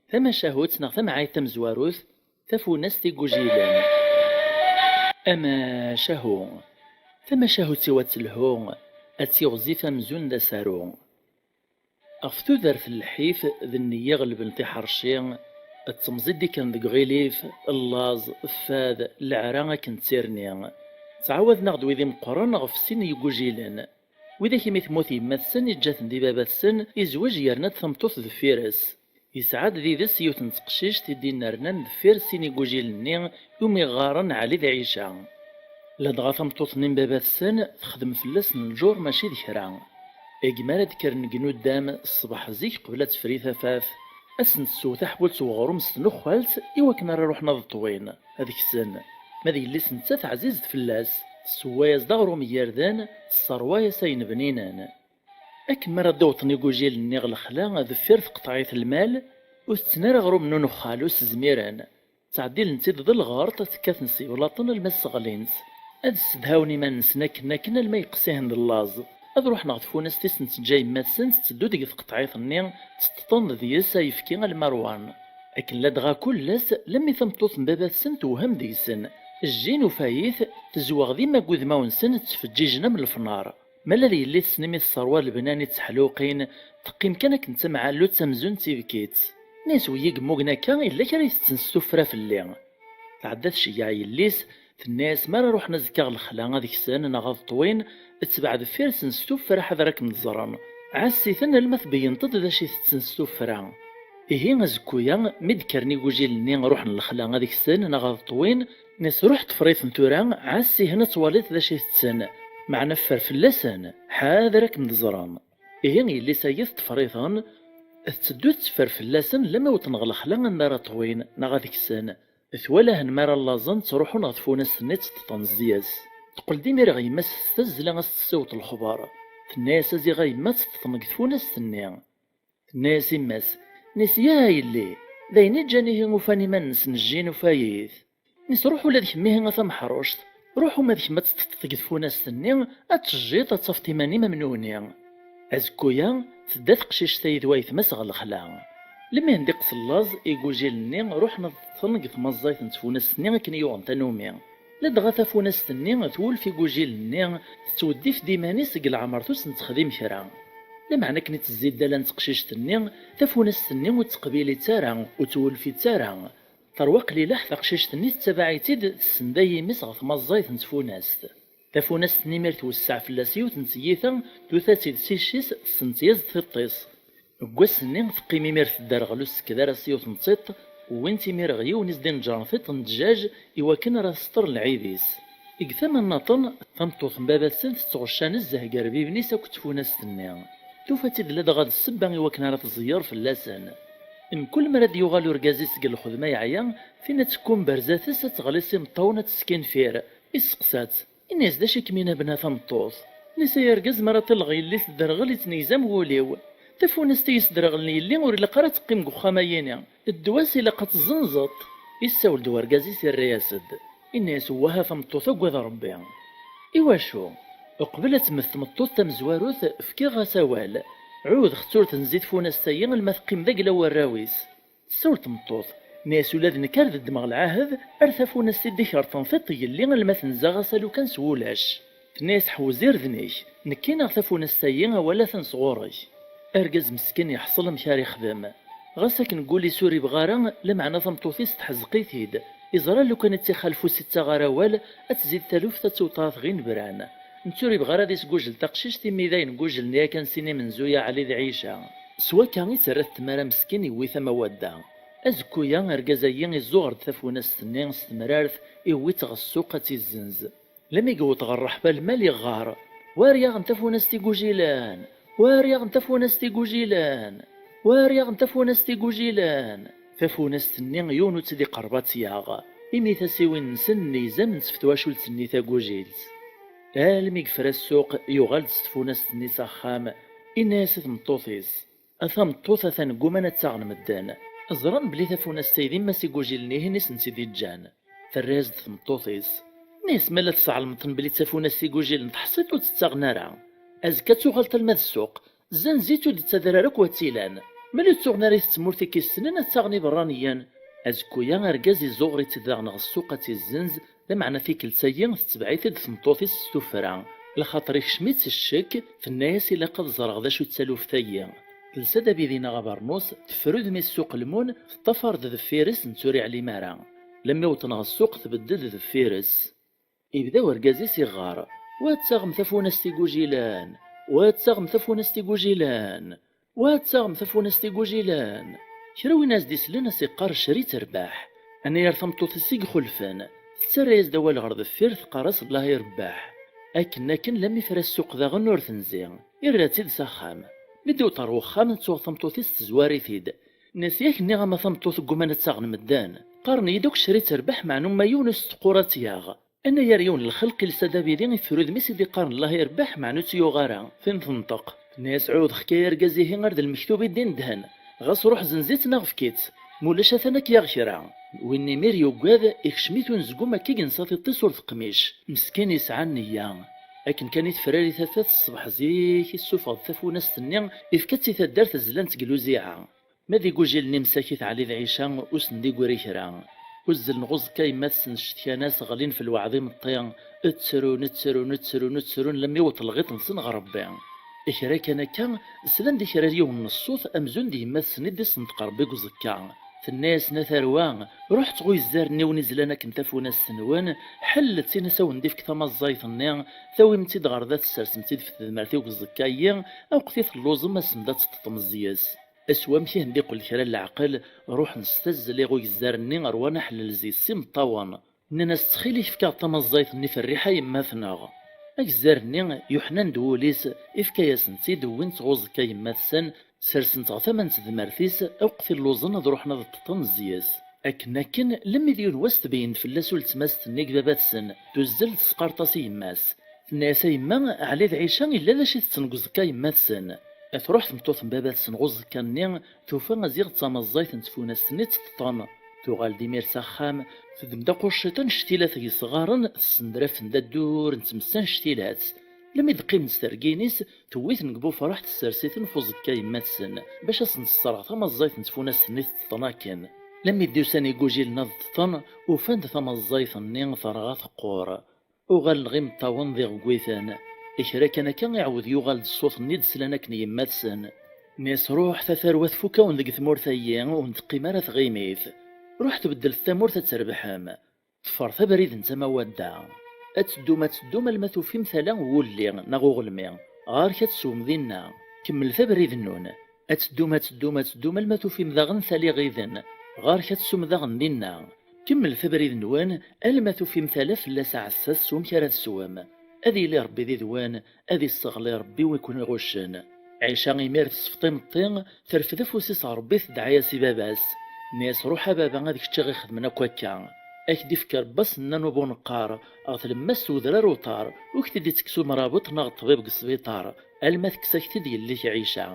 Tamacahut neɣ tamɛayt tamezwarut, tafunast igujilen. Amacahu. Tamacahut-iw ad telhu, ad tiɣzif amzun d asaru. Ɣef tudert n lḥif d nniya ɣelben tiḥerci, d temẓi d-ikkren deg uɣilif, llaẓ, fad, leɛra akken d tirni. Ttɛawaden-aɣ-d wid imeqqren ɣef sin n yigujilen. Widak imi temmut yemma-tsen, iǧǧa-ten di baba-tsen, izwej yerna-d tameṭṭut deffir-s. Yesɛa-d did-s yiwet n teqcict i d-innernan deffir sin igujilen-nni umi ɣɣaren Ɛli d Ɛica. Ladɣa tameṭṭut-nni n baba-tsen texdem fell-asen lǧur mačči d kra. Agmi ara d-kkren deg nuddam ṣṣbeḥ zik qbel ad tefri tafat, ad sen-tessew taḥbult n uɣrum s tnuxxalt i wakken ara ruḥen ad ṭṭwin, ad ksen. Ma d yelli-s nettat ɛzizet fell-as, tessewway-as-d aɣrum n yirden, tesserway-as ayen bninen. Akken mi ara d-awḍen igujilen-nni ɣer lexla, deffir tqeṭɛit lmal, ur tetten ara aɣrum n unuxxal, ur s-zmiren. Ttɛeddilen-tt-id d lɣerṭ, tekkaten s yeblaṭen alma sseɣlin-tt. Ad ssedhawen iman-nsen akken akken alma yeqqes-ihen d llaẓ. Ad ruḥen ɣer tfunast i sen-teǧǧa yemma-tsen, tetteddu deg tqeṭɛit-nni, tteṭṭeḍen deg-s ayefki alma rwan. Akken ladɣa kul ass, lammi tameṭṭut n baba-tsen tewhem deg-sen. Jjin ufayit, tezweɣ dima deg udmawen-nsen, ttfeǧǧijen am lefnar. Ma la d yelli-tsen imi tesserwa lebnan i tteḥluqin, teqqim kan akken d tamɛallutt amzun d tibkit. Nna-yas wigi yemmugen akka, yella kra itetten s tuffra fell-i. Tɛedda tceggeɛ yelli-s, tenna-yas mi ara ruḥen azekka ɣer lexla ad ksen neɣ ad ṭṭwin, ttbeɛ deffir-sen s tuffra ḥader ad kem-d-ẓren. Ɛass-iten alma tbeyyneḍ-d d acu itetten s tuffra. Ihi azekku-ya, mi d-kkren igujilen-nni ruḥen lexla ad ksen neɣ ad ṭṭwin, nna-yas ruḥ ṭṭfer-iten tura, ɛass-ihen ad twaliḍ d acu itetten, meɛna ffer fell-asen, ḥader ad kem-d-ẓren. Ihi yelli-s-agi teṭṭfer-iten, Tetteddu tetteffer fell-asen lammi wwḍen ɣer lexla anda ara ṭwin neɣ ad ksen. Twalahen mi ara llaẓen ttruḥun ɣer tfunast-nni tteṭṭeḍen zzi-s. Teqqel-d imir ɣer yemma-s s tazzla a s-tessiweḍ lexber. Tenna-yas: "A ziɣ a yemma tteṭṭeḍen deg tfunast-nni." Tenna-yas yemma-s: "Nis ya a yelli, d ayen i ǧǧan ihi ufan iman-nsen jjin ufayit." Nis: "Ruḥ ula d kemm ihi a tameḥruct, ruḥ uma d kemm ad teṭṭeḍ deg tfunast-nni, ad tejjiḍ ad tafeḍ iman-im am nutni." Azekku-ya, tedda teqcict-a yid wayetma-s ɣer lexla. Lmi hen-d-iqqes llaẓ, igujilen-nni ruḥen ad ṭṭeḍen deg tmaẓẓayt n tfunast-nni akken i yuɣen tanumi. Ladɣa tafunast-nni twulef igujilen-nni, tettweddif-d iman-is deg leɛmer ur sen-texdim kra. Lameɛna akken i tezzi ddala n teqcict-nni, tafunast-nni ur tettqebil-itt ara, ur twulef-itt ara. Terwa qlileḥ taqcict-nni tettabaɛ-itt-id, tessenday imi-s ɣer tmaẓẓayt n tfunast. Tafunast-nni imir twesseɛ fell-as yiwet n tiyita, tuta-tt-id s icc-is, tessent-yas-d tiṭ-is. Deg wass-nni teqqim imir tedderɣel ur tessekd ara s yiwet n tiṭ, wwin-tt imir ɣer yiwen i s-d-ineǧren tiṭ n ddjaj i wakken ara tesṭer lɛib-is. Deg tama nnaṭen, tameṭṭut n baba-tsen tettɣecca nezzeh deg rbiben-is akked tfunast-nni. Tufa-tt-id ladɣa d ssebba i wakken ara tẓeyyer fell-asen. Mkul mi ara d-yuɣal urgaz-is seg lxedma yeɛya, tinna tekkum berza-tes ad teɣli s imeṭṭawen ad teskinfir. Isteqsa-tt, inna-yas: "D acu i kem-inabna tameṭṭut?" Inna-yas: "Ay argaz, mi ara ṭilleɣ yelli tedderɣel ittnegzam wul-iw. Tafunast i yesderɣlen yelli ur ilaq ara ad teqqim deg uxxam-ayini. Ddwa-s ilaq ad tt-tezzenzeḍ." Issawel-d urgaz-is irra-yas-d. Inna-yas: "Wah a tameṭṭut, agad Rebbi." "Iwacu?" "Uqbel ad temmet tmeṭṭut tamezwarut, fkiɣ-as awal. Ɛuhdeɣ-tt ur tenzi tfunast-ayi alma teqqim d agla n warraw-is." Tessawel tmeṭṭut, tenna-yas: "Ula d nekk ar d ddmeɣ lɛahed, ar tafunast i d-ikerṭen tiṭ yelli alma tenza ɣas alukan s wulac." Tenna-yas: "Ḥewwez irden-ik, nekki neɣ tafunast-ayi awal atan sɣur-k." Argaz meskin yeḥṣel amek ara ixdem. Ɣas akken deg wul-is ur ibɣi ara, lameɛna tameṭṭut-is tḥezzeq-it-id. Iẓra lukan ad tt-ixalef ur s-ittaɣ ara awal, ad tzid taluft ad tewṭeɛ tɣinebran. Netta ur ibɣi ara ad isgujel taqcict imi d ayen gujlen yakan sin imenzuya Ɛli d Ɛica. S wakka i tt-terra tmara meskin yewwi-t am awadda. Azekku-ya argaz-agi iẓuɣer-d tafunast-nni s temrart, iwwi-tt ɣer ssuq ad tt-izzenz. Lami yewweḍ ɣer ṛṛeḥba lmal iɣɣar: "War yaɣen tafunast igujilen! War yaɣen tafunast igujilen! War yaɣen tafunast igujilen!" Tafunast-nni yiwen ur tt-id-iqerreb ad tt-yaɣ, imi tasiwin-nsen nni izam n tfetwacult-nni tagujilt. Almi yefra ssuq, yuɣal-d s tfunast-nni s axxam, inna-yas i tmeṭṭut-is: "A tameṭṭut, atan gguman ad ttaɣen medden. Ẓran belli tafunast-a d yemma-s igujilen-ihin i sen-tt-id-iǧǧan." Terra-yas-d tmeṭṭut-is: "Nni-as ma la tesɛelmeḍ-ten belli d tafunast igujilen teḥṣiḍ ur tt-ttaɣen ara. Azekka ad tuɣaleḍ alma d ssuq, zzenz-itt ur d-ttader ara akk wa tt-ilan. Ma ur tt-tuɣen ara i tmurt i k-issnen, ad ttaɣen iberraniyen." Azekku-ya argaz iẓuɣer-itt-id daɣen ɣer ssuq ad tt-izzenz, lameɛna tikkelt-agi tetbeɛ-it-id tmeṭṭut-is s tuffra, laxaṭer ikcem-itt ccek, tenna-yas: "Ilaq ad ẓreɣ d acu d taluft-agi." Telsa-d abidi neɣ abernus, teffer udem-is s uqelmun, teṭṭafar-d deffir-s, netta ur iɛlim ara. Lammi wwḍen ɣer ssuq, tbeddel deffir-s. Ibda urgaz-is iɣɣar: "Wa ad taɣem tafunast igujilen! Wa ad taɣem tafunast igujilen! Wa ad taɣem tafunast igujilen!" Kra win as-d-islen a s-iqqar: "Cri terbeḥ." Anayer tameṭṭut-is i ixulfen, tettarra-yas-d awal ɣer deffir, teqqar-as: "Allah irebbeḥ." Akken akken lammi tefra ssuq daɣen ur tenzi, irra-tt-id s axxam. Mi d-iwweḍ ɣer wexxam, tuɣ tameṭṭut-is tezwar-it-id. Nniɣ-as yak nniɣ-am a tameṭṭut gguman ad ttaɣen medden. Qqaren-iyi-d akk cri terbeḥ, meɛna uma yiwen ur s-teqqur ad tt-yaɣ. Anayer yiwen n lxelq ilsa-d abidi, iffer udem-is i d-iqqaren Allah irebbeḥ, meɛna ur tt-yuɣ ara. Tin tenṭeq. Tenna-yas: "Ɛuhdeɣ-k ay argaz, ihi ar d lmektub i d-indhen. Ɣas ruḥ zenz-itt neɣ efk-itt. Mulac atan ad k-yaɣ kra." Win imir yuggad, ikcem-it unezgum akka i yensa tiṭ-is ur teqmic. Meskin yesɛa nniya. Akken kan i tefrari tafat ṣṣbeḥ zik, issufeɣ-d tafunast-nni, ifka-tt i taddart zlant deg luziɛa. Ma d igujilen imsakit Ɛli d Ɛica, ur sen-d-igri kra. Uzzlen ɣer uẓekka yemma-tsen, ccetkan-as, ɣlin f lweɛd imeṭṭi, ttrun, ttrun, ttrun, ttrun, lammi iwweḍ lɣiṭ-nsen ɣer Rebbi. Kra kan akka, slan-d kra n yiwen n ṣṣut amzun d yemma-tsen i d-isenṭeq Rebbi deg uẓekka. Tenna-yasen: "A tarwa, ruḥet ɣer uyezzar-nni wen-izlan akken tafunast-nwen, ḥellet-tt, in-as a wen-d-ifk tamaẓẓayt-nni, tawim-tt-id ɣer da, tessersem-tt-id f tedmert i uẓekka-yi, aweqt i telluẓem, asem-d ad teṭṭeḍem zzi-s." Aswamek i hen-d-iqqel kra n leɛqel, ruḥen s tazzla i ugezzar-nni, rwan aḥellel zzi-s s imeṭṭawen. Nnan-as: "Ttxil-k, efk-aɣ-d tamaẓẓayt-nni f rriḥa yemma-tneɣ." Agezzar-nni yuḥnan-d wul-is, ifka-yasen-tt-id, wwin-tt ɣur-s akka yemma-tsen, sersen-tt ɣer tama n tedmert-is, akk tilluẓen ad ruḥen ad ṭṭṭen zzey-s. Akken akken, lemmi d yiwen wass tbeyyen-d fell-as uletma-s tennig baba-tsen, tuzzel tesqart-as i yemma-s. Tenna-yas: "A yemma, Ɛli d Ɛica illa d acu i tetten deg uẓekka yemma-tsen." Truḥ tmeṭṭut n baba-tsen ɣer uẓekka-nni, tufa aziɣ d tamaẓẓayt n tfunast-nni tteṭṭen. Tuɣal-d imir s axxam, teddem-d aqucciṭ annect-ilat yesɣaren, tessender-afen-d addur n tmes annect-ilat. Lemmi d-qqimen s tergin-is, tewwi-ten deg bufraḥ, tessers-iten f uẓekka yemma-tsen, bac ad sen-tesserɣ tamaẓẓayt n tfunast-nni teṭṭen akken. Lemmi d-usan igujilen ad ṭṭen, ufan-d tamaẓẓayt-nni terɣa teqqur. Uɣalen ɣ imeṭṭawen d iɣeggwiten. Kra kan akka iɛawed yuɣal-d ṣṣut-nni d-slan akken yemma-tsen. Nni-as: "Ruḥet a tarwa, tfuk-awen deg tmurt-ayi, ur n-teqqim ara tɣimit. Ruḥet beddlet tamurt ad trebḥem. Ṭṭfret abrid n tama wadda. Ad teddum, ad teddum alma tufim tala n wulli neɣ uɣelmi. Ɣer-k ad teswem dinna. Kemmlet abrid-nnun. Ad teddum, ad teddum, ad teddum alma tufim daɣen tala iɣiden. Ɣer-k ad teswem daɣen dinna. Kemmlet abrid-nwen alma tufim tala fell-as aɛessas s wamek ara teswem. Ad yili Rebbi did-wen, ad isseɣli Rebbi wi ken-iɣuccen." Ɛica imir tesfeḍ imeṭṭi, terfed afus-is ɣer Rebbi, tedɛa-yas i baba-s. Nni-as: "Ruḥ a baba, ad kečč i ɣ-ixedmen akk akka. Ad k-d-ifk Rebbi asennan ubuneqqar ɣer tlemmast n udrar uṭar, ur k-t-id-ittekkes umrabeṭ neɣ ṭṭbib deg sbiṭar, alma tekkes-ak-t-id yelli-k Ɛica."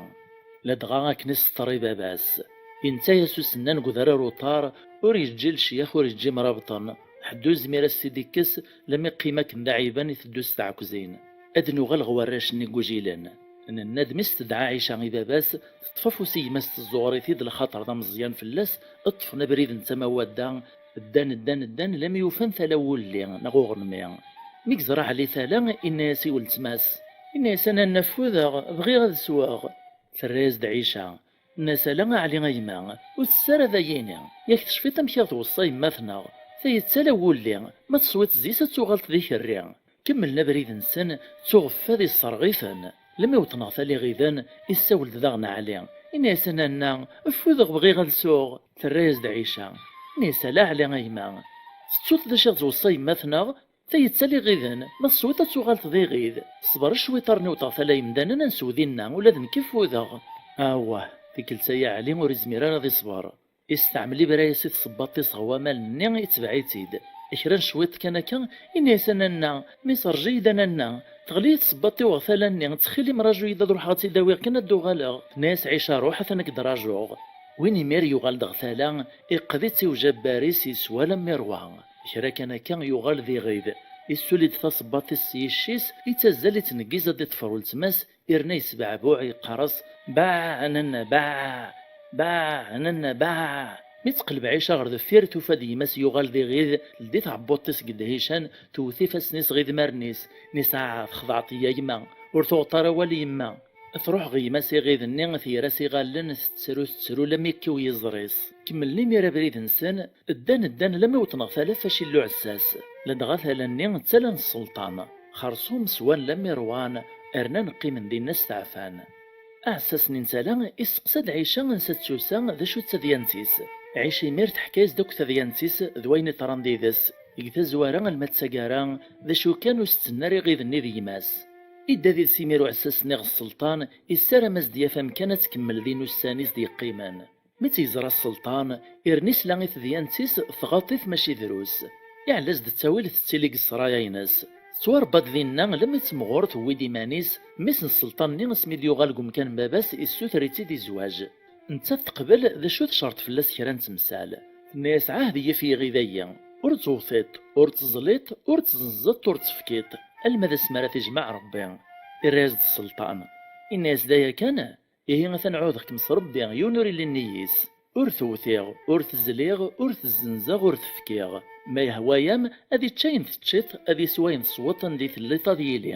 Ladɣa akken iseṭṭer i baba-s. Inta-yas usennan deg udrar uṭar, ur yeǧǧi lecyax, ur yeǧǧi imrabṭen. Ḥedd ur yezmir ad s-t-id-ikkes, lemmi qqim akken d aɛiban iteddu s tɛekkzin. Ad nuɣal ɣer warrac-nni n igujilen. Nenna-d mi s-tedɛa Ɛica i baba-s, teṭṭef afus i gma-s, tezzuɣer-it-id lxaṭer d ameẓyan fell-as, ṭṭfen abrid n tama wadda, ddan, ddan, ddan, lammi ufan tala n wulli neɣ uɣelmi. Mi yeẓra Ɛli tala, inna-yas i weltma-s, inna-yas: "A nanna, ffudeɣ, bɣiɣ ad sweɣ." Terra-yas-d Ɛica, tenna-yas: "Ala a Ɛli a gma, ur tess ara d ayini. Yak tecfiḍ amek i ɣ-tweṣṣa yemma-tneɣ? Tayi d tala n wulli, ma teswiḍ zzis ad tuɣaleḍ d ikerri." Kemmlen abrid-nsen, ttuɣeffa ad isserɣ-iten. Lemmi wṭneɣ tala iɣiden, issawel-d daɣen Ɛli. Inna-yas: "A nanna, ffudeɣ, bɣiɣ ad suɣ." Terra-yas-d Ɛica, inna-yas: "Ala a Ɛli a gma, tettuḍ d acu i ɣ-tweṣṣa yemma-tneɣ? Tayi d tala iɣiden, ma teswiḍ ad tuɣaleḍ d iɣid. Ṣber cwiṭ ar n-iwṭeɣ tala yemdanen ad nsew dinna, ula d nekk ffudeɣ." Awah, tikkelt-aya Ɛli ur izmir ara ad iṣber. Isteɛmel ibra-yas i tsebbaḍt-is ɣer waman-nni, itbeɛ-itt-id. Kra n cwiṭ kan akka, inna-yas: "A nanna, mmi-s, rǧu-yi-d a nanna, teɣli-yi tsebbaḍt-iw ɣer tala-nni, ttxil-im raju-yi-d ad ruḥeɣ ad tt-id-awiɣ kan ad d-uɣaleɣ." Tenna-yas Ɛica: "Ruḥ, atan ad k-d-rajuɣ." Win imir yuɣal-d ɣer tala, iqqed-itt i ujabbar-is, yeswa alammi rwa. Kra kan akka yuɣal d iɣid, issuli-d tasebbaḍt-is s yicc-is, ittazzal, ittneggiz ad d-iṭṭfer weltma-s, irna yesbeɛbuɛ, yeqqar-as: "Baɛ, a nanna, baɛ! Baɛ, a nanna, baɛ!" Mi teqleb Ɛica ɣer deffir, tufa-d gma-s yuɣal d iɣid, teldi tɛebbuḍt-is deg ddhican, tewwet ifassen-is ɣer idmaren-is, nni-as: "Ah, texdeɛḍ-iyi a gma, ur tuɣeḍ ara awal i yemma." Truḥ ɣer gma-s iɣid-nni, tger-as iɣallen, tettru, tettru, lammi yekkiw yiẓri-s. Kemmlen imir abrid-nsen, ddan, ddan, lammi wṭneɣ tala f acillu ɛessas. Ladɣa tala-nni d tala n sselṭan. Xerṣum swan lammi rwan, rnan qqimen dinna steɛfan. Aɛessas-nni n tala isteqsa-d Ɛica ansa d-tusa, d acu d tadyant-is. Ɛica imir teḥka-yas-d akk tadyant-is d wayen iḍran did-s, deg tazwara alma d taggara, d acu kan ur s-ttenna ara iɣiden-nni d gma-s. Idda did-s imir uɛessas-nni ɣer sselṭan, issaram ad s-d-yaf amkan ad tkemmel din ussan i s-d-yeqqimen. Mi tt-yeẓra sselṭan, irna isla i tedyant-is tɣaḍ-it mačči drus. Iɛella-s-d ttawil tettili deg ssraya-ines. Tettwarebba-d dinna, lammi d temɣur tewwi-d iman-is, mmi-s n sselṭan-nni asmi d-yuɣal deg umkan n baba-s issuter-itt-id i zzwaǧ. Nettat teqbel, d acu tcerḍ fell-as kra n temsal. Tenna-yas: "Ɛahd-iyi ɣef yiɣid-ayi, ur ttewṭiḍ, ur tteẓliḍ, ur tzenzeḍ, ur tefkiḍ, alma d asmi ara t-ijmeɛ Rebbi." Irra-yas-d sselṭan, inna-yas: "D aya kan? Ihi atan ɛuhdeɣ-kem s Rebbi, yiwen ur illi nnig-s. Ur tewtiɣ, ur tezliɣ, ur tezzenzeɣ, ur tefkiɣ. Ma yehwa-yam, ad ičč ayen teččiḍ, ad iswa ayen tesweḍ, anda i telliḍ ad yili."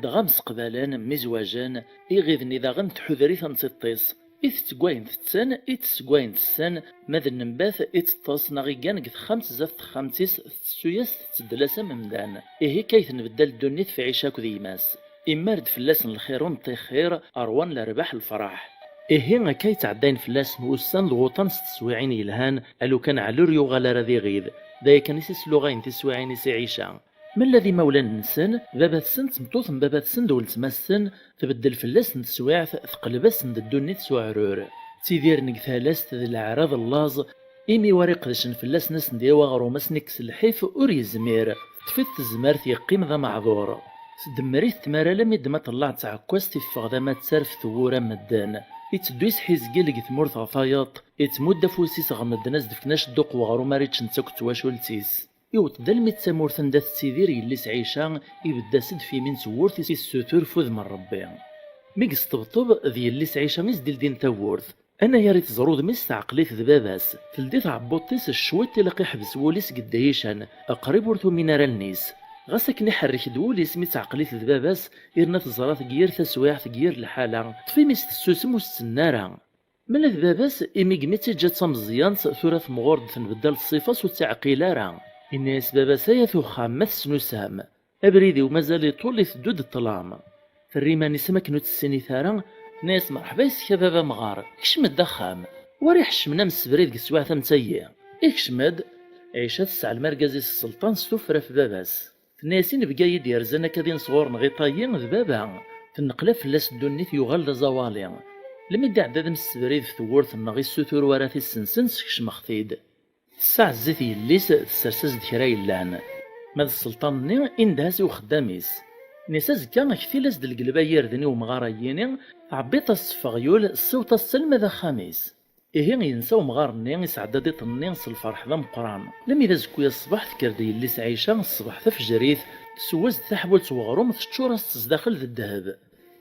Dɣa mseqbalen, mmizwajen, iɣid-nni daɣen tḥuder-it am tiṭ-is. Itett deg wayen tetten, itess deg wayen tessen, ma d nnembat iteṭṭes neɣ iggan deg texxamt zdat texxamt-is, tettettu-yas, tetteddel-as am umdan. Ihi akka i tenbeddal ddunit f Ɛica akked gma-s. Immar-d fell-asen lxir ur neṭṭixxir, ṛwan lerbaḥ lefraḥ. Ihi akka i ttɛeddayen fell-asen wussan d wuṭan s teswiɛin yelhan, alukan Ɛli ur yuɣal ara d iɣid. D aya kan i s-isluɣayen tiswiɛin-is i Ɛica. Ma ula d imawlan-nsen, baba-tsen d tmeṭṭut n baba-tsen d weltma-tsen, tbeddel fell-asen teswiɛt, teqleb-asen-d ddunit s uɛrur. Ttidiren deg talast d leɛra d llaẓ, imi war iqedcen fell-asen asen-d-yawi aɣrum, asen-ikkes lḥif, ur yezmir, teṭṭef-it tezmert, yeqqim d ameɛḍur. Tdemmer-it tmara alammi d ma tellaɛ d taɛekkazt, iffeɣ d amattar f tewwura n medden. Itteddu isḥizgil deg tmurt ɣer tayeḍ, ittmudd afus-is ɣer medden, ad s-d-fken acedduq weɣrum ara yečč netta akked twacult-is. Iwweḍ-d almi d tamurt anda tettidir yelli-s Ɛica, ibedd-as-d f yimi n tewwurt, issutur f udem n Rebbi. Mi yesṭebṭeb, d yelli-s Ɛica i s-d-ildin tawwurt. Anagar i teẓra udem-is, teɛqel-it d baba-s. Teldi tɛebbuḍt-is cwiṭ, ilaq iḥbes wul-is deg ddihican, qrib ur tumin ara allen-is. Ɣas akken iḥerrek-d wul-is mi teɛqel-it d baba-s, yerna teẓra-t deg yir taswiɛt, deg yir lḥala, teṭṭef imi-s tessusem ur s-tenna ara. Mala d baba-s, imi gmi tt-iǧǧa d tameẓyant, tura temɣur-d, tenbeddal ṣṣifa-s, ur tt-iɛqil ara. Yenna-yas baba-s: "Ay at uxxam, ma tesnusam! Abrid-iw mazal iṭul, iteddu-d ṭṭlam." Terra iman-is am akken ur tt-tessinit ara, tenna-yas: "Merḥba yes-k a baba amɣar, kcem-d axxam. War iḥeccmen am ssebrid deg teswiɛt am tayi." Ikcem-d. Ɛica tesseɛlem argaz-is Sselṭan s tuffra f baba-s. Tenna-yas: "I nebga-yi-d yerzan akka din sɣur-neɣ iṭayi d baba." Tenneqla fell-as ddunit, yuɣal d aẓawali. Lmi d-iɛedda d amsebrid f tewwurt-nneɣ, issutur wara tissensen, sekcmeɣ-t-id. Tessaɛez-it yelli-s, tessers-as-d kra yellan. Ma d sselṭan-nni, indeh-as i uxeddam-is. Nni-as: "Azekka, ktil-as-d lgelba n yirden i umɣar-ayini, tɛebbiḍ-as s ffeɣyul, ssiweḍ-as-tt alma d axxam-is." Ihi yensa umɣar-nni, isɛedda-d iḍ-nni s lferḥ d ameqqran. Lmi d azekka-ya ṣṣbeḥ, tekker-d yelli-s Ɛica ṣṣbeḥ tafejrit, tessew-as-d taḥbult n weɣrum, teččur-as-tt zdaxel d ddheb.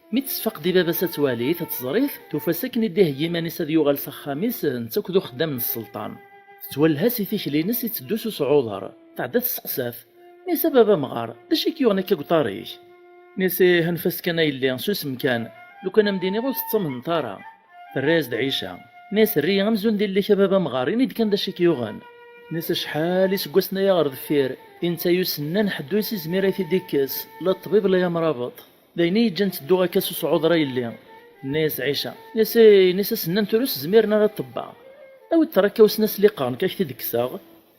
Mi tesfaqed i baba-s ad twali-t, ad teẓr-it, tufa-t akken i d-iheyya iman-is ad yuɣal s axxam-is, netta akked uxeddam n sselṭan. Tettwelleh-as i tikli-ines itteddu s usɛuḍer. Tɛedda testeqsa-t: "Nni-as a baba amɣar, d acu i k-yuɣen akka deg uṭar-ik?" Nni-as: "Ih, anef-as kan a yelli, susem kan. Lukan a m-d-iniɣ ur tettamneḍ ara." Terra-yas-d Ɛica. Nni-as: "Err-iyi amzun d yelli-k a baba amɣar, ini-d kan d acu i k-yuɣen." Nni-as: "Acḥal iseggasen aya ɣer deffir, i netta yusennan ḥedd ur s-izmir ad t-id-ikkes, la ṭṭbib la amrabeṭ. D ayen i yi-ǧǧan ttedduɣ akka s usɛuḍer a yelli." Nni-as Ɛica. Nni-as: "Ih, ini-as asennan tura ur s-zmiren ara ṭṭebba. Awi-d ṭṭrakka-w s-nni-as liqer, nekk ad k-t-id-kkseɣ."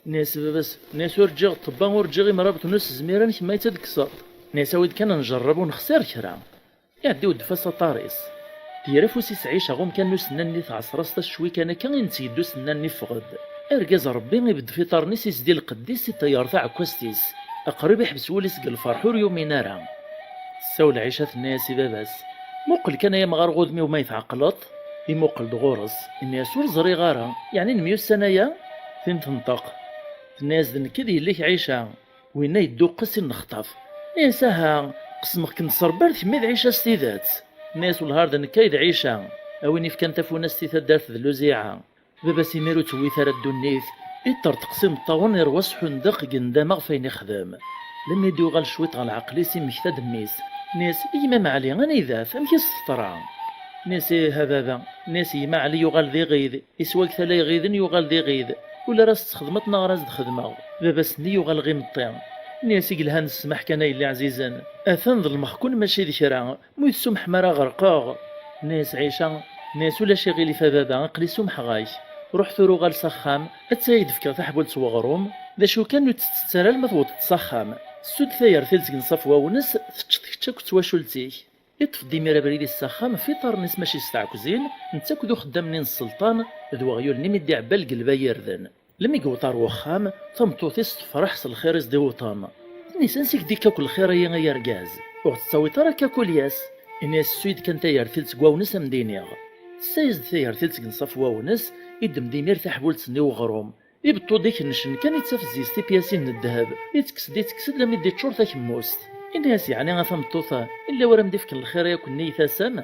Nni-as baba-s, nni-as: "Ur ǧǧiɣ ṭṭebba, ur ǧǧiɣ imrabeṭ, ur s-zmiren, kemm ay tt-id-kkseḍ." Nni-as: "Awi-d kan ad njerreb, ur nexsir kra." Iɛedda iweddef-as aṭar-is. Yerra afus-is Ɛica ɣer umkan n usennan-nni, tɛeṣṣer-as-t ccwi kan akka, i netta yedda usennan-nni yeffeɣ-d. Argaz n Rebbi ibeddef iṭarren-is, isdi lqedd-is, iṭeyyer taɛekkazt-is. Aqrib iḥbes wul-is deg lferḥ, ur yumin ara. Tessawel Ɛica, tenna-yas i baba-s: "Muqel kan ay amɣar ɣ udem-iw ma yi-tɛeqleḍ." Imuqel-d ɣur-s, inna-yas: "Ur ẓriɣ ara, yeɛni nemyussan aya?" Tin tenṭeq, tenna-yas: "D nekk i d yelli-k Ɛica." Winna yedduqqes, innexṭaf. Nni-as: "Aha, qesmeɣ-kem s Rebbi ar d kemm i d Ɛica s tidet." Nni-as: "Wellah ar d nekk ay d Ɛica, a win ifkan tafunast i taddart d Luziɛa." Baba-s imir ur tewwit ara ddunit, iṭṭerṭeq s imeṭṭawen, irwa s ḥundeq, deg ndama ɣef ayen ixdem. Lemmi d-yuɣal cwiṭ ɣer lɛeql-is, immekta-d mmi-s. Nni-as: "I gma Meɛli, anida-t? Amek i s-teḍra?" Nni-as: "Ih a baba." Nni-as: "Gma Ɛli yuɣal d iɣid, iswa deg tala iɣiden, yuɣal d iɣid. Ula ara s-txedmeḍ neɣ ara s-d-xedmeɣ." Baba-s-nni yuɣal ɣ imeṭṭi. Nni-as: "I yelhan ssmaḥ kan a yelli ɛzizen. Atan ḍelmeɣ-ken mačči d kra. Ma ur yi-tsumḥem ara ɣerqeɣ." Nni-as Ɛica, nni-as: "Ulac iɣilif a baba, aql-i sumḥeɣ-ak. Ruḥ tura uɣal s axxam, atta ad k-d-fkeɣ taḥbult n weɣrum. D acu kan, ur tt-tett ara alma tewwḍeḍ s axxam. Ssu-d tayertilt seg nnṣaf wawnes, teččeḍ kečč akked twacult-ik." Iṭṭef-d imir abrid-is s axxam, f iṭarren-is mačči s tɛekkzin, netta akked uxeddam-nni n sselṭan, d weɣyul-nni mi d-iɛebba lgelba n yirden. Lmi yewweḍ ar wexxam, tameṭṭut-is tefreḥ s lxir i s-d-iwṭen. Tenna-yas: "Ansi k-d-ikka akk lxir-ayi ay argaz? Ur ɣ-tettawiḍ ara akka akk ilyas?" Inna-yas: "Ssu-yi-d kan tayertilt seg wawnes a m-d-iniɣ." Tessa-yas-d tayertilt seg nnṣaf wawnes, iddem-d imir taḥbult-nni n weɣrum. Ibeṭṭu-d ikennecen kan, ittaf zzis tipyasin n ddheb, ittekkes-d, ittekkes-d, lammi d-iččur takemmust. Inna-yas: "Yeɛni a tameṭṭut-a, illa wara m-d-ifken lxir-a akk-nni i tasam?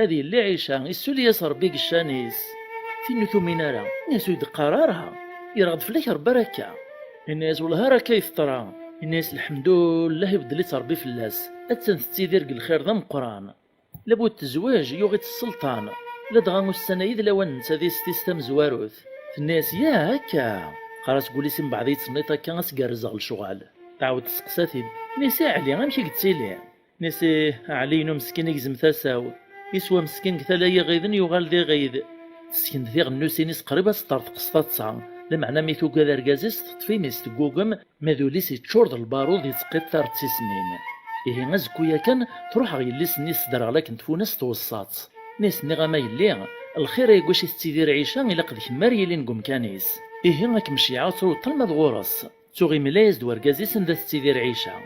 Ad yelli Ɛica, issuli-yas Rebbi deg ccan-is." Tin ur tumin ara, inna-yas: "Ur yi-d-qqar ara, yerɣed fell-ak Rebbi ar akka." Inna-yas: "Wellah ar akka i teḍra." Inna-yas: "Lḥemdullah, ibeddel-itt Rebbi fell-as, attan tettidir deg lxir d ameqqran." Labud tezweǧ, yuɣ-itt sselṭan. Ladɣa ussan-ayi d lawan n tadist-is tamezwarut. Tenna-yas: "Yah, akka!" Teqqar-as deg wul-is: "Imbeɛd i yi-ttenniḍ akka, ad s-gerrzeɣ lecɣal." Tɛawed testeqsa-t-id. Nni-as: "I Ɛli, amek i yettili?" Nni-as: "Ih, Ɛli-inu meskin i gezmet asaw. Iswa meskin deg tala n yiɣiden, yuɣal d iɣid." Tesken-d tiɣennusin-is, qrib ad s-ṭerṭqes taḍsa. Lameɛna mi tugad argaz-is, teṭṭef imi-s teggugem, ma d ul-is yeččur d lbarud yettqiṭṭir d tismin. Ihi azekku yakan, truḥ ɣer yelli-s-nni tesderɣel akken tfunast tweṣṣa-tt. Nni-as: "Nniɣ-am a yelli, lxir-agi i tettidir Ɛica ilaq d kemm ara yilin deg umkan-is. Ihi ad kem-ceyyɛeɣ ad truweḍ alma d ɣur-s." Tuɣ imla-yas-d wergaz-is anda tettidir Ɛica.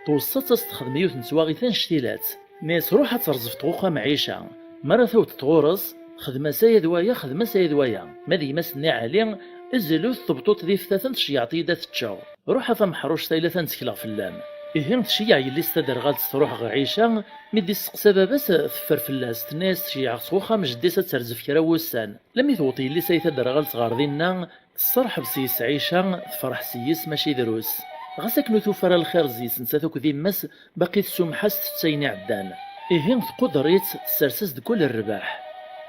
Tweṣṣa-tt ad s-texdem yiwet n twaɣit annect-ilat. Nni-as: "Ruḥ ad terẓfeḍ ɣer uxxam Ɛica. Mi ara tawḍeḍ ɣur-s, xdem-as aya d waya, xdem-as aya d waya. Ma d gma-s-nni Ɛli, zlu-t tebṭuṭ d iftaten tceyyeɛḍ-iyi-d ad t-ččeɣ. Ruḥ a tameḥruct-a ila tansekleɣ fell-am." Ihi tceyyeɛ yelli-s taderɣalt truḥ ɣer Ɛica, mi d-isteqsa baba-s teffer fell-as, tenna-yas: "Ceyyeɛeɣ-tt ɣer uxxam jeddi-s ad terzef kra n wussan." Lami tewweḍ yelli-s ay taderɣalt ɣer dinna, tesserḥeb s-yes Ɛica, tefreḥ s-yes mačči drus. Ɣas akken ur tufi ara lxir s-yes nettat akked yemma-s, baqi tsumeḥ-as tett ayen iɛeddan. Ihi tquder-itt, tessers-as-d kul rrbeḥ.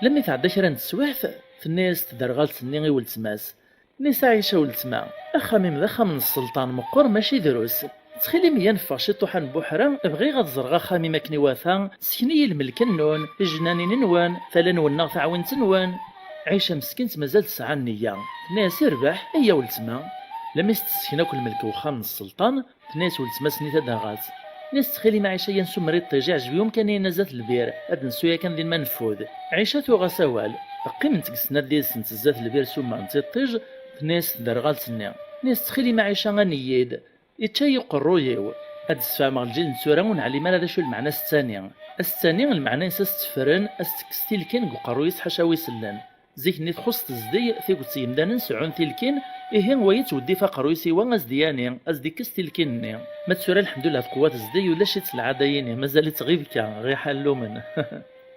Lami tɛedda kra n teswiɛt, tenna-yas tderɣalt-nni i weltma-s, nni-as: "A Ɛica weltma, axxam-im d axxam n sselṭan meqqer mačči drus. Ttxil-m iyya neffeɣ ciṭuḥ ad nbuḥra, bɣiɣ ad ẓreɣ axxam-im akken iwata, sken-iyi lmelk-nnun, ijnanin-nwen, tala-nwen neɣ taɛwint-nwen." Ɛica meskint mazal tesɛa nniya, tenna-yas: "Irbeḥ, iyya weltma." Lami s-tessken akk lmelk n uxxam n sselṭan, tenna-yas weltma-s-nni taderɣalt, tenna-yas: "Ttxil-m a Ɛica, iyya nsumer iṭij, iɛjeb-iyi umkan-ihin zdat lbir, ad nsu yakan din ma neffud." Ɛica tuɣ-as awal. Qqiment deg snat did-sent zdat lbir, sumrent iṭij, tenna-yas tderɣalt-nni, tenna-yas: "Ttxil-m a Ɛica, ani-yi-d, ičča-yi uqerruy-iw. Ad d-sfehmeɣ lǧil n tura ur neɛlim ara d acu lmeɛna asettani. Asettani lmeɛna-ines ad s-tt-ffren, ad s-tekkes tilkin deg uqerruy-is ḥaca wi sellen. Zik-nni txuṣṣ tezdeg, tiget yemdanen seɛɛun tilkin, ihi wa yettweddif aqerruy-is i wa, a s-d-yani, a s-d-ikkes tilkin-nni. Ma d tura lḥemdullah tqewwa tezdeg, ulac-itt lɛada-yini, mazal-itt ɣi bka, ɣi ḥallumen."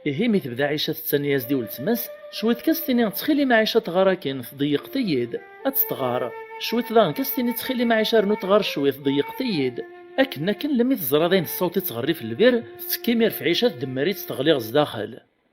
Ihi mi tebda Ɛica tettani-yas-d i weltma-s, cwiṭ kan s-tini: "Ttxil-m a Ɛica, tɣar akin, tḍeyyeqt-iyi-d." Ad tt-tɣar. Cwiṭ daɣen kan s-tini: "Ttxil-m a Ɛica, rnu tɣar cwiṭ, tḍeyyeqt-iyi-d." Akken akken, lami teẓra dayen tessaweḍ-itt ɣer rrif n lbir, tettekki imir f Ɛica, tdemmer-itt, teɣli ɣer zdaxel.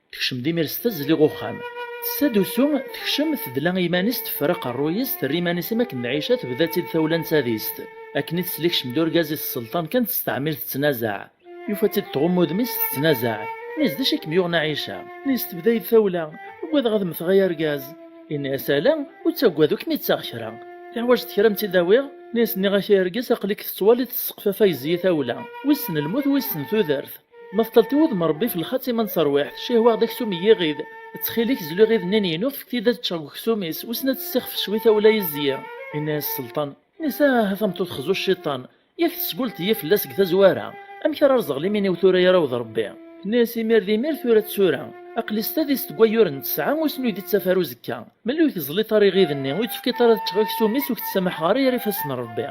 Tekcem-d imir s tazzli ɣer uxxam. Tessa-d usu, tekcem, tedla iman-is, teffer aqerruy-is, terra iman-is am akken d Ɛica, tebda-tt-id tawla n tadist. Akken i tesla ikcem-d urgaz-is sselṭan kan, testeɛmil tettnazaɛ. Yufa-tt-id tɣumm udem-is tettnazaɛ. Nni-as: "D acu i kem-yuɣen a Ɛica?" Nni-as: "Tebda-yi-d tawla, ugadeɣ ad mmteɣ ay argaz." Inna-as: "Ala, ur ttaggad, ur kem-id-ttaɣ kra. Teḥwaǧeḍ kra ad m-tt-id-awiɣ?" Nni-as: "Nniɣ-ak ay argaz, aql-ik tettwaliḍ tesseqfa-t ay zzi-, tawla. Wissen lmut, wissen tudert. Ma tṭal tiwudem Rebbi f lxatima n terwiḥt, cihwaɣ-d aksum n yiɣid. Ttxil-k, zlu iɣid-nni n yinuf, fk-t-id ad ččeɣ deg uksum-is, wissen ad tessixfef cwiṭ awla yezzi." Inna-as sselṭan, nni-as: "Ah, a tameṭṭut xzu cciṭan, yak tesgulteḍ-iyi fell-as deg tazwara, amek ara rẓeɣ limin-iw tura yaraw d Rebbi?" Tenna-as: "Imir d imir, tura d tura, aql-i s tadist deg wayyur n tesɛa, wissen ur yi-d-ittaf ara uzekka. Malla ur teẓliḍ ara iɣid-nni, ur yi-d-tefkiḍ ara ad ččeɣ aksum-is, ur k-ttsamaḥeɣ ara yar ifassen n Rebbi."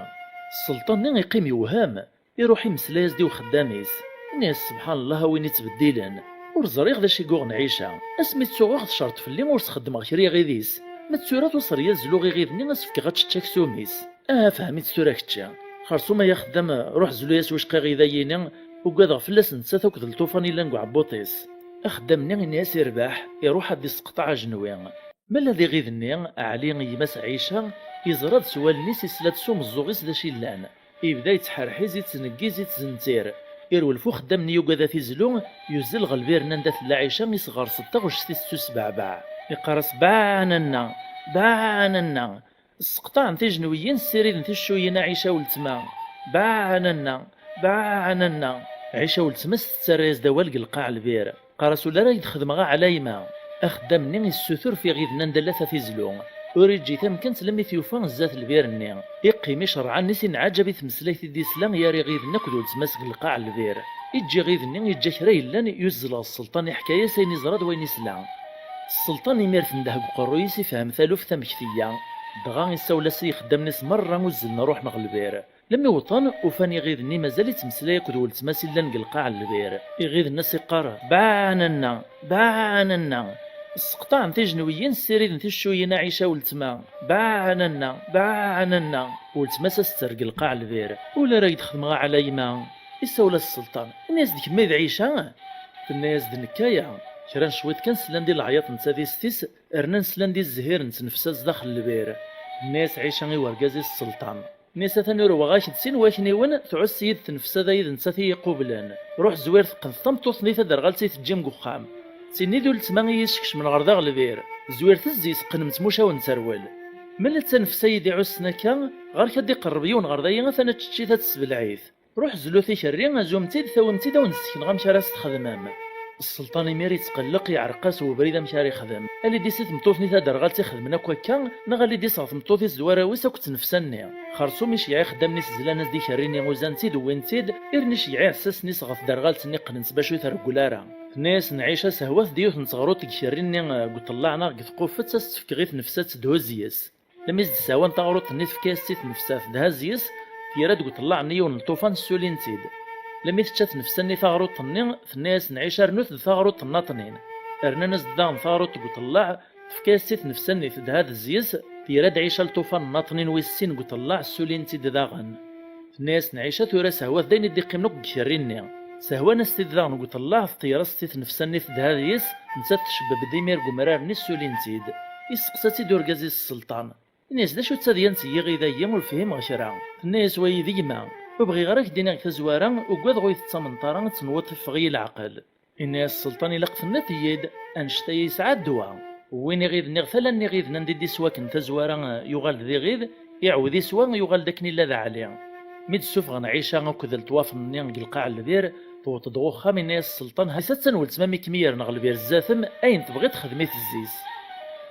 Sselṭan-nni iqqim yewhem. Iruḥ imeslay-as-d i uxeddam-is. Inna-yas: "Sebḥan Llah, a win ittbeddilen. Ur ẓriɣ d acu i yuɣen Ɛica. Asmi tt-uɣeɣ tcerṭ fell-i ur s-xeddmeɣ kra i yiɣid-is. Ma d tura tuṣer-iyi ad zluɣ iɣid-nni, ad s-fkeɣ ad tečč aksum-is. Aha, fhem-itt tura kečči. Xersum ay axeddam, ruḥ zlu-yas wicqa iɣid-ayini, ugadeɣ fell-as nettat akked lṭufan yellan deg uɛebbuṭ-is." Axeddam-nni inna-yas: "Irbeḥ." Iruḥ ad d-isseqṭeɛ ajenwi. Ma d iɣid-nni, Ɛli, gma-s Ɛica, yeẓra-d s wallen-is, isla-d s umeẓẓuɣ-is d acu yellan. Yebda yettḥerḥiz, yettneggiz, yettzentir. Irwel f uxeddam-nni yugad ad t-izlu, yuzzel ɣer lbir-nni anda tella Ɛica, isɣers-d taɣect-is s usbeɛbeɛ. Iqqar-as: "Baɛananna! Baɛananna!" Sseqṭaɛen tijenwiyin, ssiriden ticcuyin a Ɛica weltma. Baɛananna! Baɛananna! Ɛica weltma-s tettarra-yas-d awal deg lqaɛ lbir. Qqar-as: "Ula ara k-d-xedmeɣ a ɛlayma." Axeddam-nni yessutur f iɣiden anda llata tizlu. Ur iǧǧi tamkant lammi t-yufa zdat lbir-nni. Iqqim icerɛen-is, inɛaǧab i tmeslayt i d-isla yar iɣiden akked weltma-s deg lqaɛ n lbir. Iǧǧa iɣid-nni, iǧǧa kra yellan, yuzzel ɣer sselṭan, iḥka-yas ayen iẓra d wayen isla. Sselṭan imir tendeh deg uqerruy-is, ifhem taluft amek teyya. Dɣa isawel-as i yixeddamen-is merra uzzlen ruḥen ɣer lbir. Lemmi wḍen, ufan iɣid-nni mazal ittmeslay akked weltma-s i llan deg lqaɛ n lbir. Iɣid-nni as-iqqar: "Baɛananna! Baɛananna!" Sseqṭaɛen tijenwiyin, ssiriden ticcuyin a Ɛica weltma. "Baɛananna! Baɛananna!" Weltma-s as-tetter deg lqaɛ n lbir. "Ula ara k-d-xedmeɣ a ɛlayma!" Isawel-as sselṭan. Ini-as-d: "Kemm i d Ɛica?" Tenna-yas-d: "Nekk aya." Kra n cwiṭ kan slan di leɛyaḍ n tadist-is, rnan slan di zzhir n tnefsa zdaxel lbir. Tenna-yas Ɛica i wergaz-is sselṭan. Nni-as: "Atan urweɣ-ak-d sin wakniwen, tɛuss-iyi-d tnefsa, d ayid nettat i yi-iqublen. Ruḥ zwir teqqneḍ tameṭṭut-nni taderɣalt i teǧǧim deg uxxam. D tinni d uletma i yi-iskecmen ɣer daɣ lbir. Zwir tezzi, teqqnem-tt mucawen terwel." Mel d tanefsa i d-iɛussen akka, ɣer-k ad d-iqerreb yiwen ɣer dayi, atan ad tečč-it, ad tessebleɛ-it. Ruḥ zlu tikerri, azum-tt-id, tawim-tt-id, ad wen-d-sekneɣ amek ara s-txedmem. Sselṭan imir yettqelleq, yeɛreq-as webrid amek ara ixdem. Alidis i tmeṭṭut-nni taderɣalt ixedmen akk akka, neɣ alidis ɣer tmeṭṭut-is d warraw-is akked tnefsa-nni. Xersum iceyyeɛ ixeddam-nni s zlan-as-d ikerri-nni, uzan-tt-id, wwin-tt-id, irni iceyyeɛ iɛessasen-is ɣer tderɣalt-nni qqnen-tt bac ur treggel ara. Tenna-yasen Ɛica, sehwat-d yiwet n teɣruṭ deg ikerri-nni, eh, deg uṭellaɛ neɣ deg tquffet, ad s-tt-tefkeɣ i tnefsa ad tt-thuzz yes. Lmi s-d-sehwan taɣruṭ-nni, tefka-yas-tt i tnefsa, tedha yes, tira deg uṭellaɛ-nni yiwen n ṭṭufan, ssulin-tt-id. Lmi tečča tnefsa-nni taɣruṭ-nni, tenna-yasen Ɛica, rnut-d taɣruṭ nnaṭnin. Rnan-as-d daɣen taɣruṭ deg uṭellaɛ, tefka-yas-tt i tnefsa-nni, tedha yes, tira-d Ɛica lṭufan nnaṭnin wis sin deg uṭellaɛ, ssulin-tt-id daɣen. Tenna-yasen Ɛica, tura sehwat d ayen i d-iqqimen akk deg ikerri-nni. Sehwan-as-t-id daɣen deg uṭellaɛ, tṭeyyer-as-t i tnefsa-nni, tedha yes, nettat tcebbeb-d imir deg umrar-nni, ssulin-tt-id. Isteqsa-tt-id urgaz-is sselṭan. Ini-as, d acu d tadya n tgiɣ i dayi, ur fhimeɣ kra. Tenna-yas, wayi d gma. Ur bɣiɣ ara ad k-d-iniɣ deg tazwara, ugadeɣ ur yi-tettamneḍ ara, ad tenwiḍ iffeɣ-iyi leɛqel. Ini-as sselṭan, ilaq tenniḍ-iyi-d, annect-aya yesɛa ddwa. Wwin iɣiden, iɣ tala n iɣiden anda i d-iswa akken tazwara, yuɣal d iɣid, iɛawed iswa, yuɣal-d akken illa d aɛli. Mi d-ssufɣen Ɛica akked letwafen-nni deg lqaɛ n lbir, tewweḍ-d ɣer uxxam, yenna-yas sselṭan, ha-tt-an weltma mi kem-yerneɣ lbir zdat-m, ayen tebɣiḍ xdem-it zzi-s.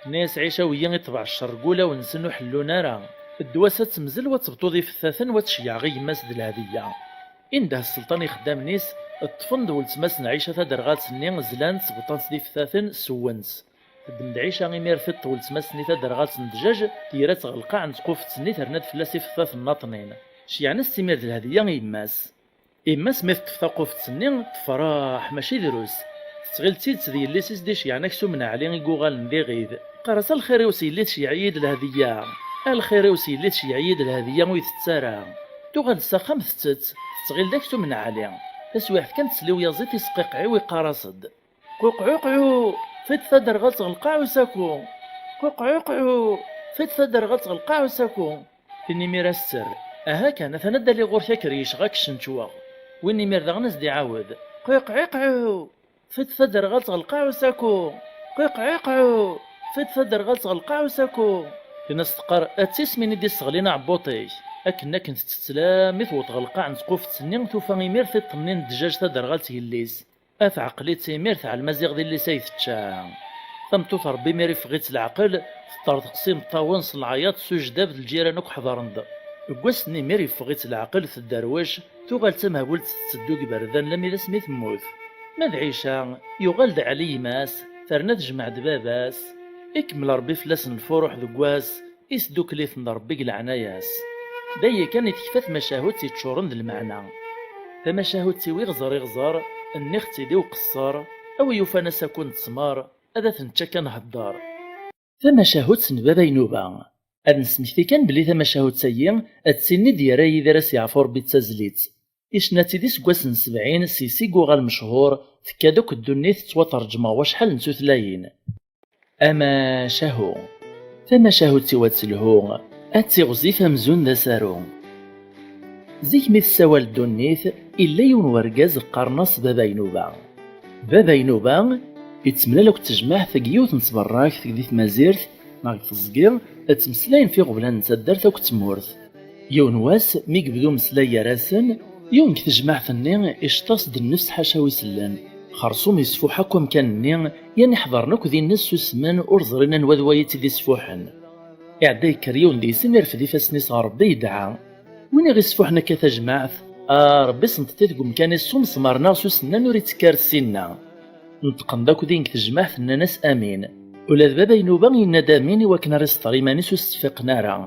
Tenna-yas Ɛica, wiyyi iṭbeɛ ccer deg wulawen-nsen, ur ḥellun ara. Ddwa-s ad temzel, wa tebṭuḍ ifettaten, wa tceyyeɛ i yemma-s d lhediyya. Indeh sselṭan ixeddamen-is, ṭṭfen-d weltma-s n Ɛica taderɣalt-nni, zlan-tt, bṭan-tt d ifettaten, sewwen-tt. Teddem-d Ɛica imir tiṭ weltma-s-nni taderɣalt n ddjaj, tira-tt ɣer lqaɛ n tquffet-nni, terna-d fell-as ifettaten nnaṭnin. Ceyɛen-as-tt imir d lhediyya i yemma-s. Yemma-s mi teṭṭef taquffet-nni, tefreḥ, mačči drus. Tettɣil d tidet d yelli-s i s-d-iceyɛen aksum n Ɛli i yuɣalen d iɣid. Teqqar-as, a lxir-iw s yelli, tceyyeɛ-iyi-d lhediyya. A lxir-iw s yelli, tceyyeɛ-iyi-d lhediyya ur itett ara. Tuɣal-d s axxam tettett, tettɣil d aksum n Ɛli. Taswiɛt kan tesliw yaẓi-t isqiqqiɛ-iw, iqqar-as-d, quqɛuqɛu, ṭṭef-d taderɣalt ɣer lqaɛ usaku. Quqɛuqɛu, ṭṭef-d taderɣalt ɣer lqaɛ usaku. Tin imir ad s-terr, aha kan, atan ad d-aliɣ ɣur-k akker yecɣel ad k-cenčweɣ. Win imir daɣen ad s-d-iɛawed, qiqiqu, ṭṭef-d taderɣalt ɣer lqaɛ usaku. Qiqiqu, ṭṭef-d taderɣalt ɣer lqaɛ usaku. Tin as-teqqar, a d tismin i d-isseɣlin aɛebbuṭ-ik. Akken akken tettett lammi tewweḍ ɣer lqaɛ n tquffet-nni, tufa imir tiṭ-nni n ddjaj taderɣalt yelli-s. A teɛqel-itt imir, teɛlem aziɣ d illi-s ay tečča. Tameṭṭut Ṛebbi imir iffeɣ-itt leɛqel, teṭṭerḍeq s imeṭṭawen, s leɛyaḍ, s ujdab, d lǧiran akk ḥeḍren-d. Deg wass-nni imir iffeɣ-itt leɛqel, tedderwec, tuɣal d tamehbult tetteddu deg iberdan lammi d asmi temmut. Ma d Ɛica, yuɣal-d Ɛli gma-s, terna tejmeɛ-d baba-s. Ikemmel Ṛebbi fell-asen lfuruḥ deg wass, isdukkel-iten-d Ṛebbi deg leɛnaya-s. D aya kan i tekfa tmacahut yeččuren d lmeɛna. Tamacahut-iw iɣẓer iɣẓer, nniɣ-tt-id i uqeṣṣer, a wi yufan asaku n ttmer, ad t-nečč akka nhedder. Tamacahut n baba Inuba. Ad nesmekti kan belli tamacahut-agi d tin i d-yerra Yidir Aseɛfu Ṛebbi d tazlit. Icenna-tt-id iseggasen n sebɛin, seg-s i yuɣal mechuṛ, tekka-d akk ddunit, tettwaterǧem ɣer wacḥal n tutlayin. Amacahu. Tamacahut-iw ad telhu, ad tiɣzif amzun d asaru. Zik mi tessawal ddunit, illa yiwen wergaz qqaren-as Baba Inuba. Baba Inuba yettemlal akked tejmaɛt deg yiwet n tberrakt di tmazirt neɣ deg teẓgi, ttmeslayen f iɣeblan n taddart akked tmurt. Yiwen wass, mi yebda umeslay gar-asen, yiwen deg tejmaɛt-nni iceṭṭ-as-d nnefs ḥaca wi sellen. Xersum yesfuḥ akk amkan-nni, yan iḥḍren akk dinna ssusmen, ur ẓrin anwa d wayi i tt-id-isfuḥen. Iɛedda yekker yiwen deg-sen, irfed ifassen-is ɣer Ṛebbi, yedɛa. Win i ɣ-isfuḥen akka tajmaɛt, a Ṛebbi, senṭeṭ-it deg umkan-is s umesmar neɣ s usennan ur ittekki ar ssinna. Neṭqen-d akk din deg tejmaɛt, nnan-as amin. Ula d Baba Inuba yenna-d amin i wakken ara iseṭṭer iman-is ur s-ttfiqen ara.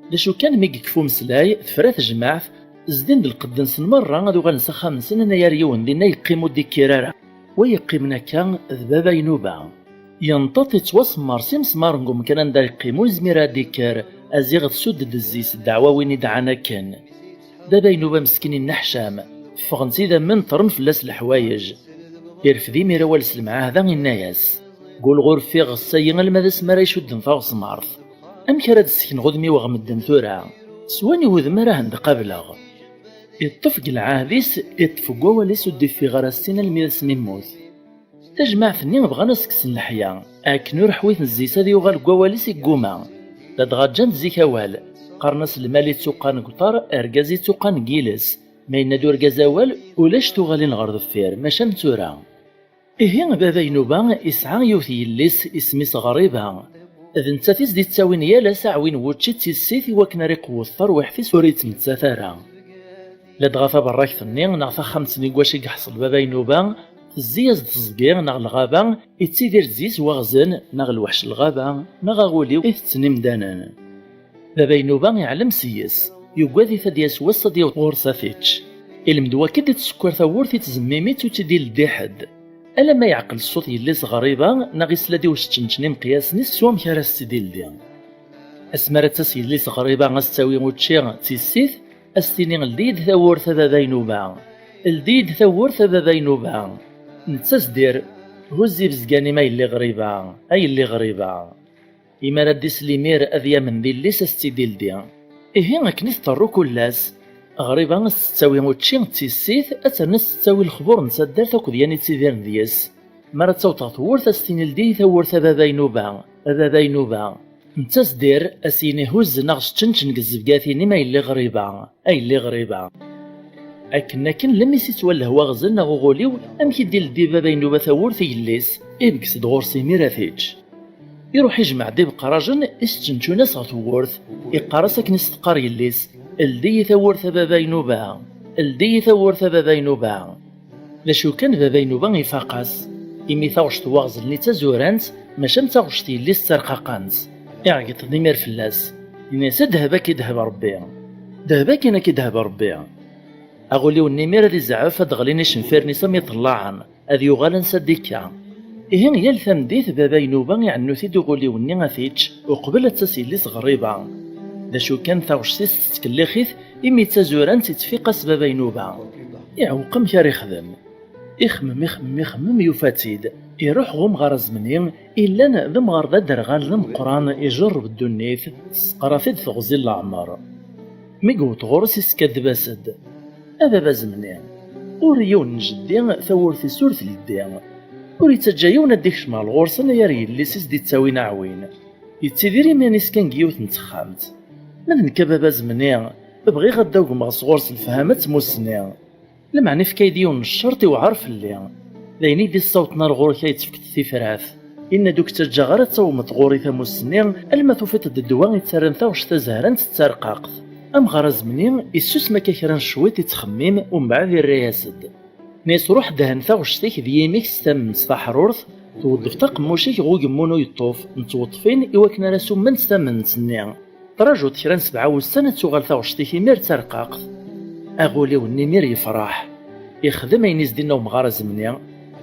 D acu kan, mi yekfa umeslay, tefra tejmaɛt, zdin-d lqedd-nsen merra ad uɣalen s axxam-nsen, anayer yiwen dinna yeqqim ur d-ikkir ara. Wa yeqqimen akka d Baba Inuba. Yenṭeḍ, yettwasemmer s imesmaren deg umkan anda yeqqim, ur yezmir ad d-ikker, aziɣ tsudd-d zzi-s ddeɛwawin i dɛan akken. Baba Inuba meskin inneḥcam, ffɣen-t idammen, ṭṭren fell-as leḥwayeǧ. Irfed imir awal s lemɛahda, inna-yas, gulɣur ffiɣ ɣes-ayi alma d asmi ara icudden taɣesmart. Amek ara d-ssekneɣ udem-iw ɣer medden tura? S waniw udem ara hen-d-qableɣ? Iṭṭef deg lɛahd-is, iṭṭef deg wawal-is, ur d-iffiɣ ara ssin almi d asmi yemmut. Tajmaɛt-nni bɣan ad s-kksen leḥya, akken ur ḥwiten zzi-s ad yuɣal deg wawal-is, igguma. Ladɣa ǧǧan-d zik awal. Qqaren-as: "Lmal ittuqqan deg uṭar, argaz ittuqqan deg yiles." Ma yenna-d urgaz awal, ulac tuɣalin ɣer deffir, maca am tura. Ihi, baba Inuba isɛa yiwet yelli-s, isem-is Ɣriba. D nettat i s-d-ittawin yal ass aɛwin n wučči d tissit i wakken ara iqewwet tarwiḥt-is ur yettmettat ara. Ladɣa taberrakt-nni neɣ taxxamt-nni deg wacu i yeḥṣel baba Inuba, tezzi-as-d teẓgi neɣ lɣaba, ittidir zzis waɣzen, neɣ lweḥc n lɣaba, neɣ aɣuliw itetten imdanen. Baba Inuba iɛlem s-yes, yuggad-it ad d-yas wass ad yaweḍ ɣur-s ad t-ičč. Ilmend wakk-d ittsekkar tawwurt, ittezmim-itt, ur tt-id-ileddi ḥedd. Alamma yeɛqel ṣṣut yelli-s Ɣriba, neɣ isla-d i useččenčen imeqyasen-is s wamek ara s-tt-id-ildi. Asmi ara d-tas yelli-s Ɣriba a s-ttawi učči d tissit, a s-tini: "Ldi-yi-d tawwurt a baba Inuba! Ldi-yi-d tawwurt a baba Inuba!" Netta s-d-irr: "Huzz ibezgan-im a yelli Ɣriba, a yelli Ɣriba!" Imi ara d-isel imir ad yamen d illi-s a s-tt-id-ildi. Ihi akken i teṭṭerru kul ass. Ɣriba a s-tettawi učči d tissit, ad terna a s-tettawi lexbur n taddart akked yan ittidiren deg-s. Mi ara d-taweḍ ɣer tewwurt a s-tini: "Ldi-yi tawwurt a baba Inuba, a baba Inuba!" Netta s-d-irr, a s-yini: "Huzz neɣ seččenčen deg zzebgat-inem a yelli Ɣriba, a yelli Ɣriba!" Akken akken, lemmi s-ittwalleh waɣzen neɣ uɣuliw, amek i d-ileddi baba Inuba tawwurt i yelli-s, ibegget-d ɣur-s imir ad t-ičč. Iruḥ ijmeɛ-d ibeqrajen, iseččenčun-as ɣer tewwurt, iqqar-as akken i s-teqqar yelli-s: "Ldi-yi tawwurt a baba Inuba! Ldi-yi tawwurt a baba Inuba!" D acu kan, baba Inuba ifaq-as, imi taɣect n waɣzen-nni d tazurant, maca am taɣect n yelli-s d tarqaqant. Iɛeggeḍ-d imir fell-as, ini-as: "Ddheb ad k-idheb Rebbi! Ddheb akin ad k-idheb Rebbi!" Aɣuliw-nni imir ad izeɛɛef, ad d-ɣlin icenfiren-is am iṭellaɛen, ad yuɣal ansa d-ikka. Ihi yal tameddit baba Inuba iɛennu-t-id uɣuliw-nni ad t-ičč uqbel ad d-tas yelli-s Ɣriba. D acu kan, taɣect-is tettkellix-it, imi d tazurant ittfiq-as baba Inuba. Iɛewweq amek ara ixdem. Ixemmem, ixemmem, ixemmem, yufa-tt-id. Iruḥ ɣer umɣar azemni, illan d amɣar d aderɣal d ameqqran, ijerreb ddunit, tesseqra-t-id teɣzi n leɛmer. Mi yewweḍ ɣur-s iskaddeb-as-d: "A baba azemni, ɣur-i yiwen n jeddi, tawwurt-is ur tleddi. Ur ittaǧǧa yiwen ad d-ikcem ɣer ɣur-s, ala ar yelli-s i s-d-ittawin aɛwin. Yettidir iman-is kan deg yiwet n texxamt. Ma d nekk a baba azemni, bɣiɣ ad d-agmeɣ sɣur-s lefhama d tmussni. Lameɛna ifka-yi-d yiwen n ccerṭ iwɛer fell-i. D ayen i d-issawṭen ar ɣur-k ad yi-d-tefkeḍ tifrat. Inna-d ur k-ttaǧǧaɣ ara ad tawmeḍ ɣur-i tamussni, alma tufiḍ-d ddwa ittarran taɣect tazehlant d tarqaqt." Amɣar azemni issusem akka kra n cwiṭ, ittxemmim, umbeɛd irra-yas-d: "Nis ruḥ dhen taɣect-ik d yimi-k s tamment taḥrurt, tweddfeḍ aqemmuc-ik ɣer ugemmun u yeṭṭuf n tweṭṭfin iwakken ara summent tamment-nni. Trajuḍ kra n sebɛa wussan ad tuɣal taɣect-ik imir d tarqaqt." Aɣuliw-nni imir yefreḥ. Ixdem ayen i s-d-inna umɣar azemni.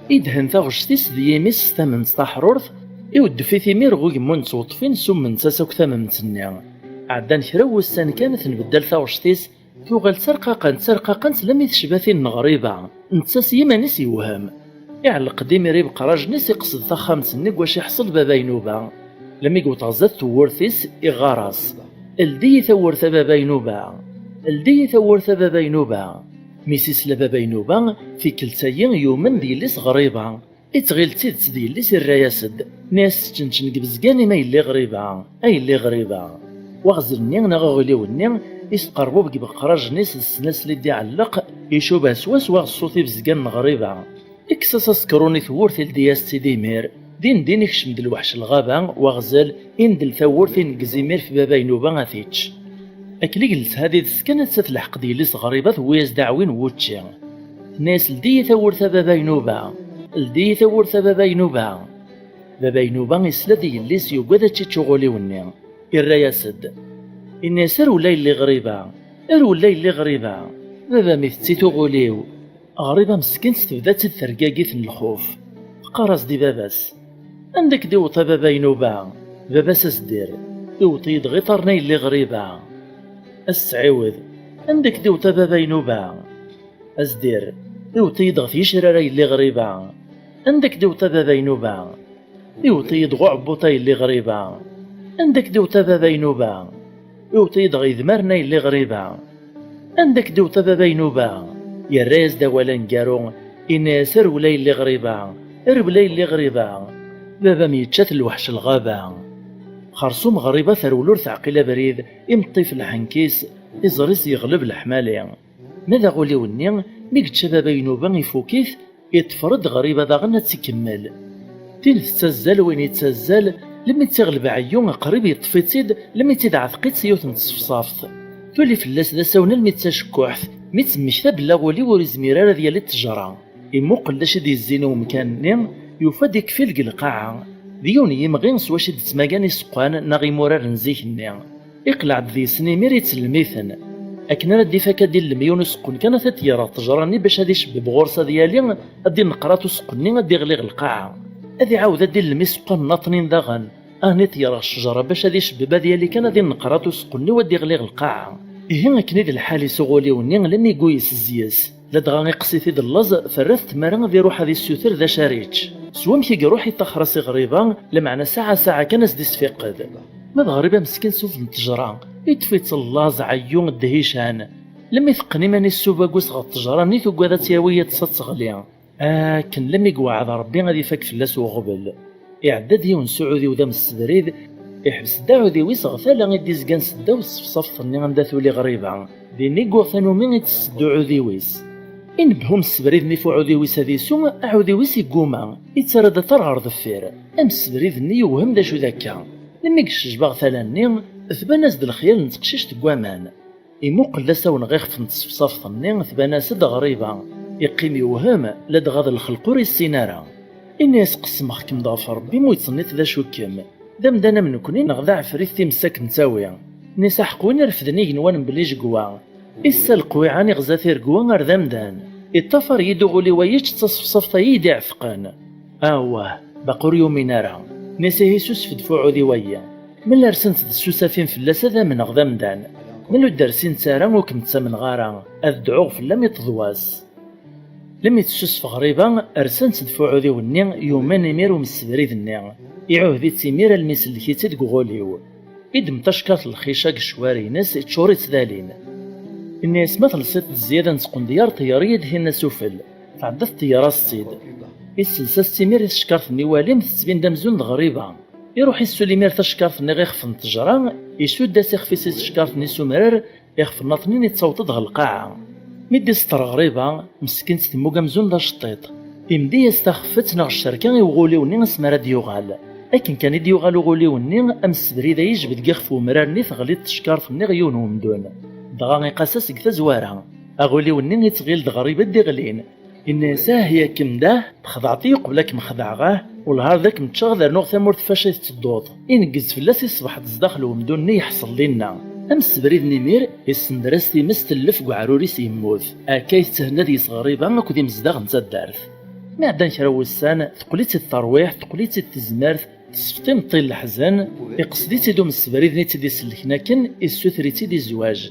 Idhen taɣect-is d yimi-s s tamment taḥrurt, iweddef-it imir ɣer ugemmun n tweṭṭfin, summent-as akk tamment-nni. Ɛeddan kra n wussan kan, tenbeddal taɣect-is, tuɣal d tarqaqant, d tarqaqant lammi tecba tin n Ɣriba. Netta s yiman-is yewhem. Iɛelleq-d imir ibeqrajen-is, iqsed taxxamt-nni deg wacu iḥṣel baba Inuba. Lammi yewweḍ ɣer zdat tewwurt-is, iɣɣar-as: "Ldi-yi tawwurt a baba Inuba! Ldi-yi tawwurt a baba Inuba!" Mi s-isla baba Inuba, tikkelt-agi yumen d yelli-s Ɣriba. Ittɣil d tidet d yelli-s, irra-yas-d, nni-as: "Seččenčen deg bezgan-im a yelli Ɣriba, a yelli Ɣriba." Waɣzen-nni neɣ aɣiliw-nni isqerrub deg ibeqrajen-is d ssnasel i d-iɛelleq, icuba swaswa ɣer ṣṣut ibezgan n Ɣriba. Ikkes-as asekṛun i tewwurt, ildi-yas-tt-id imir. Din din ikcem-d lweḥc n lɣaba, waɣzel, indel tawwurt, ineggez imir f baba Inuba ad t-ičč. Akken i yelsa did-s kan, atta telḥeq-d yelli-s Ɣriba, tewwi-yas-d aɛwin n wučči. Tenna-yas: "Ldi-yi tawwurt a baba Inuba! Ldi-yi tawwurt a baba Inuba!" Baba Inuba isla-d i yelli-s yugad ad tt-ičč uɣuliw-nni. Irra-yas-d. Inna-yas: "Rwel a yelli Ɣriba! Rwel a yelli Ɣriba! Baba-m itett-it uɣuliw!" Ɣriba meskint tebda-tt-id tergagit n lxuf. Teqqar-as-d i baba-s: "Anda k-d-iwweḍ a baba Inuba?" Baba-s as-d-irr: "Iwweḍ-iyi-d ɣ iṭarren a yelli Ɣriba." As-tɛiwed: "Anda k-d-iwweḍ a baba Inuba?" As-d-irr: "Iwweḍ-iyi-d ɣef yicrar a yelli Ɣriba." "Anda k-d-iwweḍ a baba Inuba?" "Iwweḍ-iyi-d ɣ uɛebbuṭ a yelli Ɣriba." "Anda k-d-iwweḍ a baba Inuba?" "Iwweḍ-iyi-d ɣ yedmaren a yelli Ɣriba." "Anda k-d-iwweḍ a baba Inuba?" Yerra-yas-d awal aneggaru, inna-yas: "Rwel a yelli Ɣriba, rwel a yelli Ɣriba. Baba-m yečča-t lweḥc n lɣaba." Xersum ɣriba terwel ur teɛqil abrid, imeṭṭi f lḥenk-is, iẓri-s yeɣleb leḥmali. Ma d aɣuliw-nni, mi yečča baba inuba ifuk-it, iṭṭfer-d ɣriba daɣen ad tt-ikemmel. Tin tettazzal, win yettazzal, lemmi tt-iɣleb ɛeyyu, qrib yeṭṭef-itt-id, lemmi tt-id ɛteq-itt yiwet n tsefṣaft. Tuli fell-as d asawen almi d tacekkuḥt, mi tt-temmekta belli aɣuliw ur izmir ara ad yali d ttejra. Imuqel d acu i d-yezzin i umkan-nni, yufa-d ikfil deg lqaɛa. D yiwen n yimɣi s wacu i d-ttmagan iseqqan neɣ imurar n zik-nni. Iqleɛ-d deg-sen imir, ittellem-iten. Akken ara d-ifak ad d-illem yiwen useqqen kan, ad t-id-yerr ɣer ṭṭejra-nni bac ad icebbeb ɣur-s ad yali, ad d-inneqrat useqqen-nni ad d-iɣli ɣer lqaɛa. Ad iɛawed ad d-illem iseqqan nnaṭnin daɣen, ad ten-id-yerr ɣer ccejra bac ad icebbeb ad yali kan ad inneqrat useqqen-nni u ad d-iɣli ɣer lqaɛa. Ihi akken i d lḥal-is uɣuliw-nni, lemmi yuyes zzis. Ladɣa iqqes-it-id llaẓ, terra-t tmara ad iruḥ ad issuter d acu ara yečč. S wamek i iruḥ iṭaxer-as i ɣriba, lameɛna saɛa saɛa kan as-d-isfiqed. Ma d ɣriba meskin s uf n ttejra, iṭṭef-itt llaẓ, ɛeyyu, ddihican. Lemmi teqqen iman-is s ubagus ɣer ttejra-nni, tugad ad tt-yawi yiṭes ad teɣli. Akken lemmi iweɛɛed Rebbi ad ifak fell-as uɣbel. Iɛedda-d yiwen s uɛudiw d amsebrid, iḥbes-d aɛudiw-is ɣer tala i d-izgan seddaw tsefṣaft-nni anda tuli ɣriba. Din i yuɣ tanumi ittess-d uɛudiw-is. Inebhe umsebrid-nni f uɛudiw-is ad isu, aɛudiw-is igguma, ittarra-d aṭar ɣer deffir. Amsebrid-nni yewhem d acu d akka. Lemmi yeccejbeɣ tala-nni, tban-as-d lexyal n teqcict deg waman. Imuqel d asawen ɣer ixef n tsefṣaft-nni, tban-as-d ɣriba. Iqqim yewhem, ladɣa d lxelq ur issin ara. Ini-as qessmeɣ-kem-d ɣef Rebbi mu yettsenniṭ d acu-kem. D amdan am nekni neɣ d aɛefrit times ad k-nettawi? Nni-as aḥeqq win irefden igenwan mebla ijegwa. Issa leqwiɛa niɣza tiregwa ar d amdan. Iṭṭafar-iyi-d uɣuli wa yečč d tasefṣaft-ayi i d-iɛetqen. Awah, baqi ur yumin ara. Nni-as ihi susef-d f uɛudiw-ayi. Mi la rsent tsusafin fell-as ad amneɣ d amdan. Mi la ur d-rsint ara ur kem-ttamneɣ ara. Ad dɛuɣ fell-am iṭ d wass. Lemmi tessusef ɣriba, rsant-d f uɛudiw-nni, yumen imir umsebrid-nni. Iɛuhed-itt imir almi isellek-itt-id deg uɣuliw. Iddem tacekkart n lxica deg ccwari-ines, iččur-itt d alin. Inna-yas ma telsiḍ-d zzyada n tqendyar, ṭeyyer-iyi-d tinna sufell. Tɛedda tṭeyyer-as-tt-id. Issels-as-tt imir i tcekkart-nni walim, tettbin-d amzun d ɣriba. Iruḥ issul imir tacekkart-nni ɣer ixef n ttejra, isudd-as ixef-is i tcekkart-nni s umrar, ixef nnaṭnin ittaweḍ-d ɣer lqaɛa. Mi d-iseṭṭer ɣriba, meskint temmug amzun d aceṭṭiṭ. Imdi-yas taxeffet neɣ ccerka i uɣuliw-nni asmi ara d-yuɣal. Akken kan i d-yuɣal uɣuliw-nni, amsebrid-a yejbed deg ixef umrar-nni teɣli-d tcekkart-nni ɣer yiwen wemdun. Dɣa iqas-as deg tazwara. Aɣuliw-nni ittɣil d ɣriba i d-iɣlin. Inna-yas ah yakem dah, txedɛeḍ-iyi uqbel ad kem-xedɛeɣ ah, wellah ar d ad kem-ččeɣ ad rnuɣ tamurt f wacu i tettedduḍ. Ineggez fell-as iṣbeḥ-d zdaxel wemdun-nni yeḥṣel dinna. Amsebrid n imir, issennder-as times tellef deg uɛrur-is yemmut. Akka i tetthenna deg-s ɣriba akked imezdaɣ n taddart. Mi ɛeddan kra n wussan, teqqel-itt-id terwiḥt, teqqel-itt-id tezmert, tesfeḍ imeṭṭi n leḥzen, iqsed-itt-id umsebrid-nni i tt-id-isellken akken, issuter-itt-id i zzwaǧ.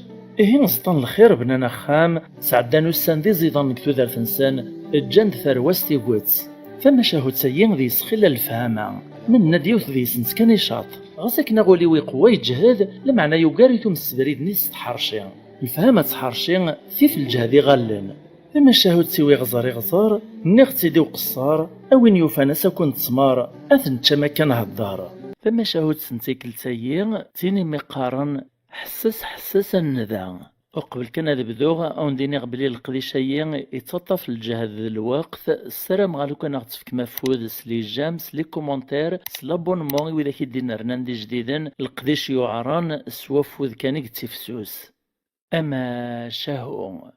Ihi ẓeṭṭan lxir, bnan axxam, sɛeddan ussan d iẓidan deg tudert-nsen, ǧǧan-d tarwa s tiget. Tamacahut-agi deg-s xilla lefhama, ma nenna-d yiwet deg-sent kan icaṭ. Ɣas akken aɣuliw iqewwa yeǧhed, lameɛna yugar-it umsebrid-nni s tḥerci. Lefhama d tḥerci, tif lǧehd iɣallen. Tamacahut-iw iɣẓer iɣẓer, nniɣ-tt-id i uqeṣṣer, a win yufan ass akk n ttmer, ad t-nečč am akka nhedder. Tamacahut n tikkelt-agi, d tin imi qqaren, ḥesses, ḥesses a nnda. Uqbel kan ad bduɣ, ad wen-d-iniɣ belli leqdic-agi yettaṭṭaf lǧehd d lweqt, ssarameɣ lukan ad aɣ-tefkem afud s les j'aime, s les commentaires, s l'abonnement i widak i d-inernan d ijdiden, leqdic yuɛren, s wafud kan i yettifsus. Amacahu.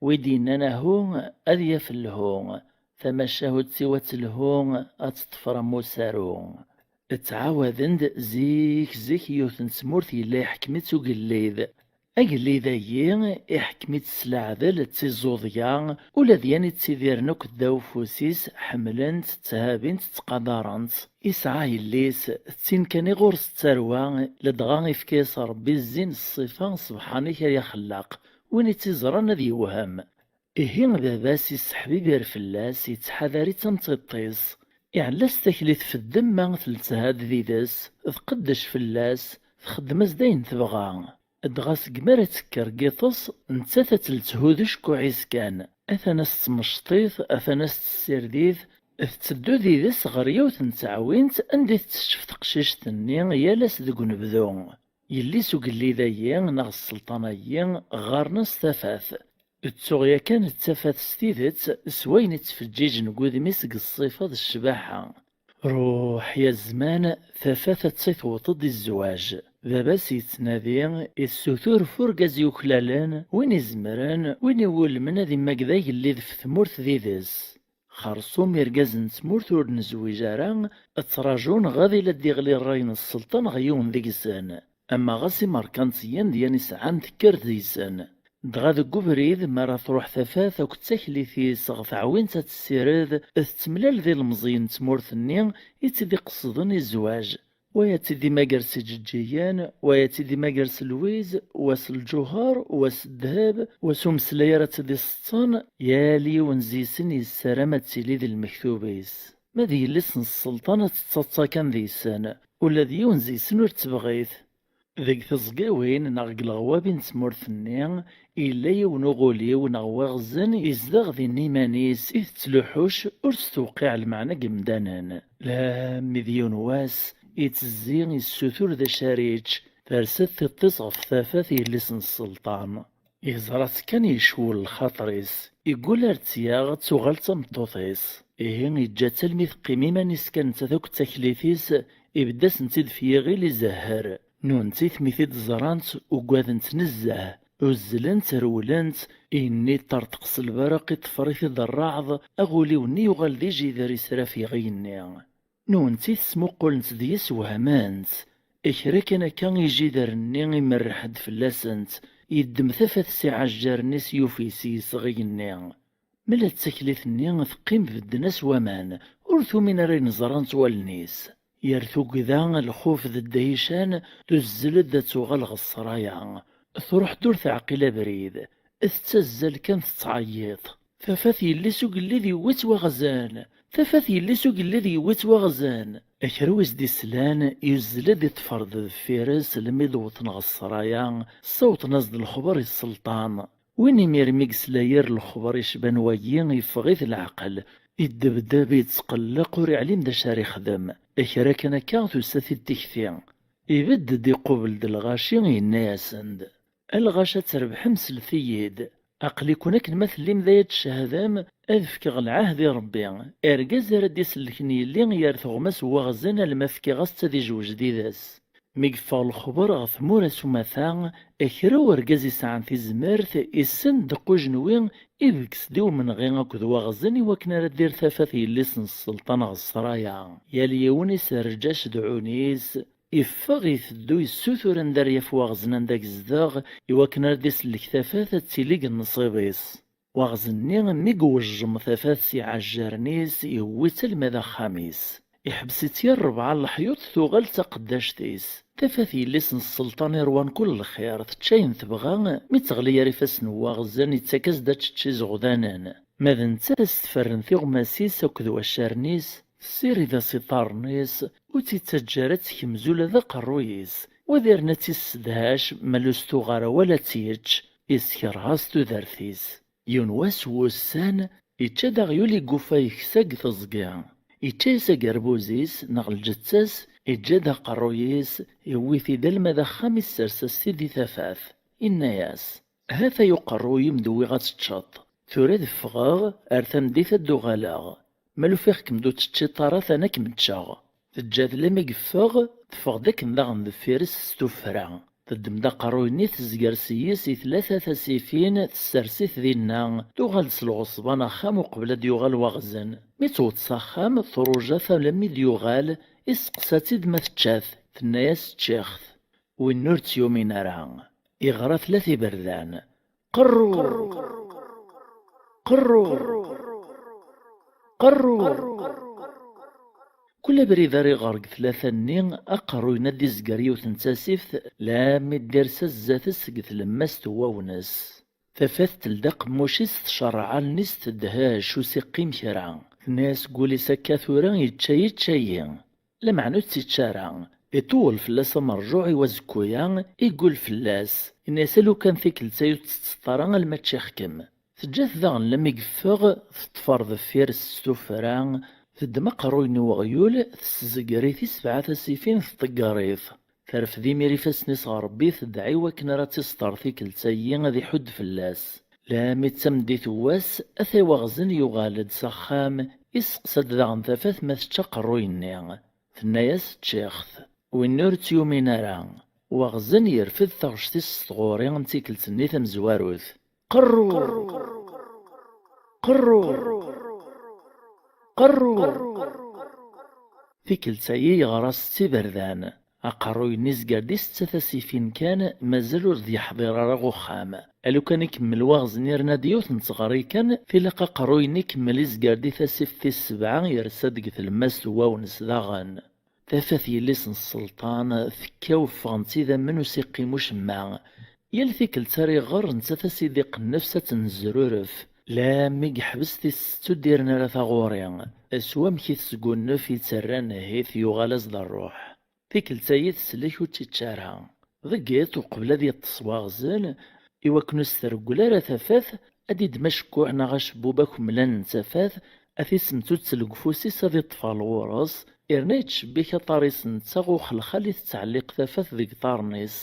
Wi d-yennan ahu, ad yaf lhu. Tamacahut-iw ad telhu, ad teṭṭef ram usaru. Ttɛawaden-d zik, zik yiwet n tmurt yella iḥkem-itt ugellid. Agellid-agi iḥkem-itt s leɛdel d tiẓuḍya, ula d yan ittidiren akk ddaw ufus-is ḥemmlen-t, tthabin-t, ttqadaren-t. Isɛa yelli-s, d tin kan i ɣur-s ttarwa, ladɣa ifka-yas Ṛebbi zzin ṣṣifa, sebḥan-ik ay axellaq, win i tt-iẓran ad yewhem. Ihi baba-s isseḥbibir fell-as, yettḥadar-itt am tiṭ-is. Iɛella-s taklit f ddemma, teltha-d did-s, tqeddec fell-as, txeddem-as-d ayen tebɣa. Dɣa segmi ara tekker n yiṭes, nettat ad telthu d ucekkuḥ-is kan. Atan as-tettmecṭit, atan as-tessirdit, Tetteddu did-s ɣer yiwet n teɛwint anda i tetteccef teqcict-nni yal ass deg unebdu. Yelli-s ugellid-agi neɣ sselṭan-agi ɣɣaren-as Tafat. Ttuɣ yakan d Tafat s tidet s wayen ittfeǧǧiǧen deg wudem-is deg ṣṣifa d ccbaḥa. Ruḥ ya zzman, Tafat atta tewweḍ-d i zzwaǧ. Baba-s yettnadi, issutur f urgaz yuklalen, win izemren, win iwulmen ad immaged agellid f tmurt did-s. Xersum irgazen n tmurt ur nezwiǧ ara, ttrajun ɣad ila d-iɣli ṛṛay n sselṭan ɣer yiwen deg-sen. Ama ɣas imerkantiyen d yan isɛan tekker deg-sen. Dɣa deg ubrid, mi ara truḥ Tafat akked taklit-is ɣer teɛwint ad tessired, tettemlal d ilemẓiyen n tmurt-nni i tt-id-iqesden i zzwaǧ. Wa ad tt-id-imager s iǧeǧǧigen, wa ad tt-id-imager s lwiz, wa s lǧuher, wa s ddheb, wa s umeslay ara tt-id-iseṭṭen, yal yiwen deg-sen yessaram ad tili d lmektub-is. Ma d yelli-s n sselṭan ad tettaḍsa kan deg-sen, ula d yiwen deg-sen ur tt-tebɣit. Deg teẓgiwin neɣ deg leɣwabi n tmurt-nni, yella yiwen uɣuliw neɣ waɣzen izdeɣ din iman-is, itett luḥuc, ur s-tewqiɛ lmeɛna deg yemdanen. Lammi d yiwen wass, ittezzi, issutur d acu ara yečč, tersa-d tiṭ-is ɣef Tafat yelli-s n sselṭan. Yeẓra-tt kan yecwel lxaṭer-is, iggul ar tt-yaɣ ad tuɣal d tameṭṭut-is. Ihi iǧǧa-tt almi teqqim iman-is kan nettat akked taklit-is, ibedd-asent-id f yiɣil izehher. Nunti-t mi t-id-ẓrant, ugadent nezzeh, uzzlent, rewlent, igenni iṭṭerṭeq s lbaraq, iṭṭfer-it-id rreɛḍ, aɣuliw-nni yuɣal d ijider israf iɣi-nni. Nunti tesmuqulent deg-s wehment. Kra kan akka ijider-nni imerreḥ-d fell-asent, yeddem Tafat s iɛajjaren-is yufi-s yesɣi-nni. Mela d taklit-nni teqqim bedden-as waman, ur tumin ara ayen ẓrant wallen-is. Yer tugda, lxuf d ddhican, tuzzel-d ad tuɣal ɣer ṣṣraya. Truḥ-d ur teɛqil abrid, tettazzal kan tettɛeyyiḍ. Tafat yelli-s ugellid yewwi-tt waɣzen! Tafat yelli-s ugellid yewwi-tt waɣzen! Kra wi s-d-islan, yuzzel-d iṭṭfer-d deffir-s, almi d-wwḍen ɣer ṣṣraya, ssawḍen-as-d lexber i sselṭan. Win imir mi yesla yir lexber icban wagi, yeffeɣ-it leɛqel, iddebdeb, yettqelleq, ur iɛlim d acu ara ixdem. Kra kan akka tusa-t-id tikti. Ibedd-d, iqubel-d lɣaci, yenna-yasen-d: "A lɣaci, ad trebḥem, slet-iyi-d. Aql-iken akken ma tellim d aya d-tcehdem, ad fkeɣ lɛahd i Rebbi, argaz ara d-isellken yelli yer teɣmas n waɣzen alma fkiɣ-as-tt ad ijwej did-s." Mi yeffeɣ lexber ɣer tmura s umata, kra urgaz isɛan tizmert, issen ddeq ujenwi, ibges-d i umenɣi akked waɣzen i wakken ara d-irr Tafat yelli-s n sselṭan ɣer ṣṣraya. Yal yiwen iserreǧ acedɛun-is, iffeɣ iteddu yessutur anda ara yaf waɣzen anda yezdeɣ, i wakken ara d-isellek Tafat ad tili deg nnṣib-is. Waɣzen-nni mi iwejjem Tafat s iɛajjaren-is, yewwi-tt alma d axxam-is. Iḥbes-itt yir rebɛa n leḥyuḍ, tuɣal d taqeddact-is. Tafat yelli-s n sselṭan iṛwan kul lxir, tečč ayen tebɣa, mi teɣli ar ifassen n waɣzen, ittak-as-d ad tečč izeɣdanen. Ma d nettat, ad s-tferren tiɣmas-is akked waccaren-is, tessirid-as iḍarren-is, ur tt-ittaǧǧa ara ad tekmez ula d aqerruy-is. Wa diren ad tt-issedhac, ma ur s-tuɣ ara wala ad tt-yečč, iskerha-s tudert-is. Yiwen wass wussan, ičča-d aɣyul iguffa yeksa deg teẓgi. Ičča-yas agerbuz-is neɣ lǧetta-s, iǧǧa-d aqerruy-is, iwwi-t-id alma d axxam, issers-as-t-id i Tafat. Inna-yas: "Hat-ay uqerruy-im d-wwiɣ ad teččeḍ. Tura ad ffɣeɣ, ar tameddit ad d-uɣaleɣ. Ma lufiɣ-kem-d ur teččiḍ ara, atan ad kem-ččeɣ." Teǧǧa-t lammi yeffeɣ, teffeɣ-d akken daɣen deffir-s s tuffra. Teddem-d aqerruy-nni, tezger s-yes i tlata tasifin, tessers-it dinna, tuɣal-d s lɣeṣba n axxam uqbel ad d-yuɣal waɣzen. Mi tewweḍ s axxam, truja-t alammi d-yuɣal, isteqsa-tt-id ma tečča-t, tenna-yas: "Ččiɣ-t." Win ur tt-yumin ara, iɣra tlata iberdan: "Qerru! Qerru! Qerru!" Kul abrid ara iɣer deg tlata-nni, aqerruy-nni ad d-izger yiwet n tasift, lammi d-ires zdat-s deg tlemmast n wawnes. Tafat teldi aqemmuc-is, tcerreɛ allen-is, tedhec, ur s-iqqim kra. Tenna-yas deg wul-is: "Akka tura, yečča-yi, yečča-yi." Lameɛna ur tt-ičči ara. Iṭewwel fell-as amerjuɛ i wazekku-ya, iggul fell-as. Yenna-yas: "A lukan tikkelt-a ur tettetteḍ ara alma ččiɣ-kem." Teǧǧa-t daɣen lammi yeffeɣ, teṭṭef ar deffir-s s tuffra, Teddem aqerruy-nni n uɣyul, tessezger-it i sebɛa tasifin, tḍegger-it. Terfed imir ifassen-is ɣer Ṛebbi, tedɛa i wakken ara tt-iṣter tikkelt-ayi ad iḥudd fell-as. Lami d tameddit n wass, ata waɣzen yuɣal-d s axxam, isteqsa-d daɣen tafat ma tečča aqerruy-nni. Tenna-yas: "Ččiɣ-t." Win ur tt-yumin ara. Waɣzen yerfed taɣect-is s tɣuri n tikkelt-nni tamezwarut. Qerru! Qerru! Qerru! Tikkelt-ayi yeɣra-s d tiberdan. Aqerruy-nni izger-d i setta tasifin kan, mazal ur d-yeḥḍir ara ɣer uxxam. Alukan ikemmel waɣzen, yerna-d yiwet n teɣri kan, tilaq aqerruy-nni ikemmel izger-d i tasift tis sebɛa, yersa-d deg tlemmast n wawen-s daɣen. Tafat yelli-s n sselṭan tekkaw, ffɣent idammen, ur s-iqqim ucemma. Yal tikkelt ara iɣer, nettat a s-idiq nnefs ad tennezruref. Lammi yeḥbes tis setta ur d-irren ara taɣuri. S wamek i tesgunnef, yettarra nnehit, yuɣal-as d ṛṛuḥ. Tikkelt-ayi teslek ur tt-ičči ara. Deg yiḍ, uqbel ad yeṭṭes waɣzen, i wakken ur s-treggel ara tafat, ad d-iddem acekkuḥ neɣ acebbub akemlan n tafat, ad t-isemtut deg ufus-is, ad iṭṭef ɣer ɣur-s, yerna yettcebbik aṭar-is netta ɣer uxelxal i tettɛelliq tafat deg iṭarren-is.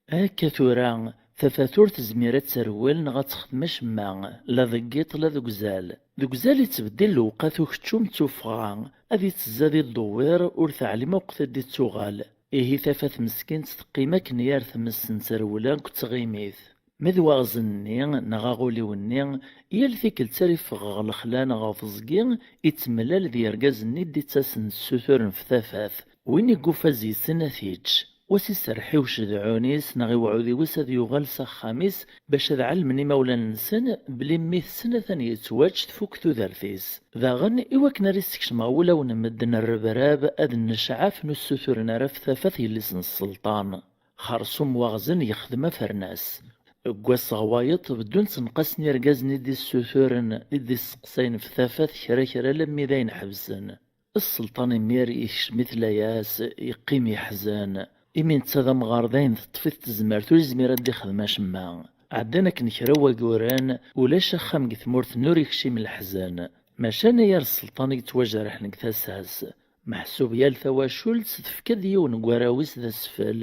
Akka tura, tafat ur tezmir ad terwel neɣ ad texdem acemma, la deg yiḍ la deg uzal. Deg uzal, ittbeddil lewqat ukeččum d tuffɣa, ad ittezzi ad iddewwir, ur teɛlim akk ad d-ittuɣal. Ihi tafat meskint teqqim akken yar tmes n terwel akk d tɣimit. Ma d waɣzen-nni neɣ aɣuliw-nni, yal tikkelt ara iffeɣ ɣer lexla neɣ ɣer teẓgi, ittemlal d yergazen-nni d-ittasen d ssuturen f tafat. Win i yufa zzi-sen ad t-ičč. Wa s iserreḥ i ucedɛun-is neɣ i uɛudiw-is ad yuɣal s axxam-is, bac ad ɛelmen imawlan-nsen belli mmi-tsen atan yettwačč, tfuk tudert-is. Daɣen, i wakken ara issekcem ɣer wulawen n medden rrebrab ad nnecɛafen ur ssuturen ara f tafat yelli-s n sselṭan. Xersum waɣzen yexdem afernas. Deg wass ɣer wayeḍ, beddun ttenqasen yergazen i d-issuturen, i d-isseqsayen f tafat kra kra, alammi d ayen ḥebsen. Sselṭan imir yekcem-it layas, yeqqim yeḥzen. Imi netta d amɣar, d ayen teṭṭef-it tezmert, ur yezmir ad d-ixdem acemma. Ɛeddan akken kra n waguren, ulac axxam deg tmurt-nni ur yekcim leḥzen. Maca anagar sselṭan i yettwajerḥen deg tasa-s. Meḥsub yal tawacult tefka-d yiwen n warraw-is d asfel.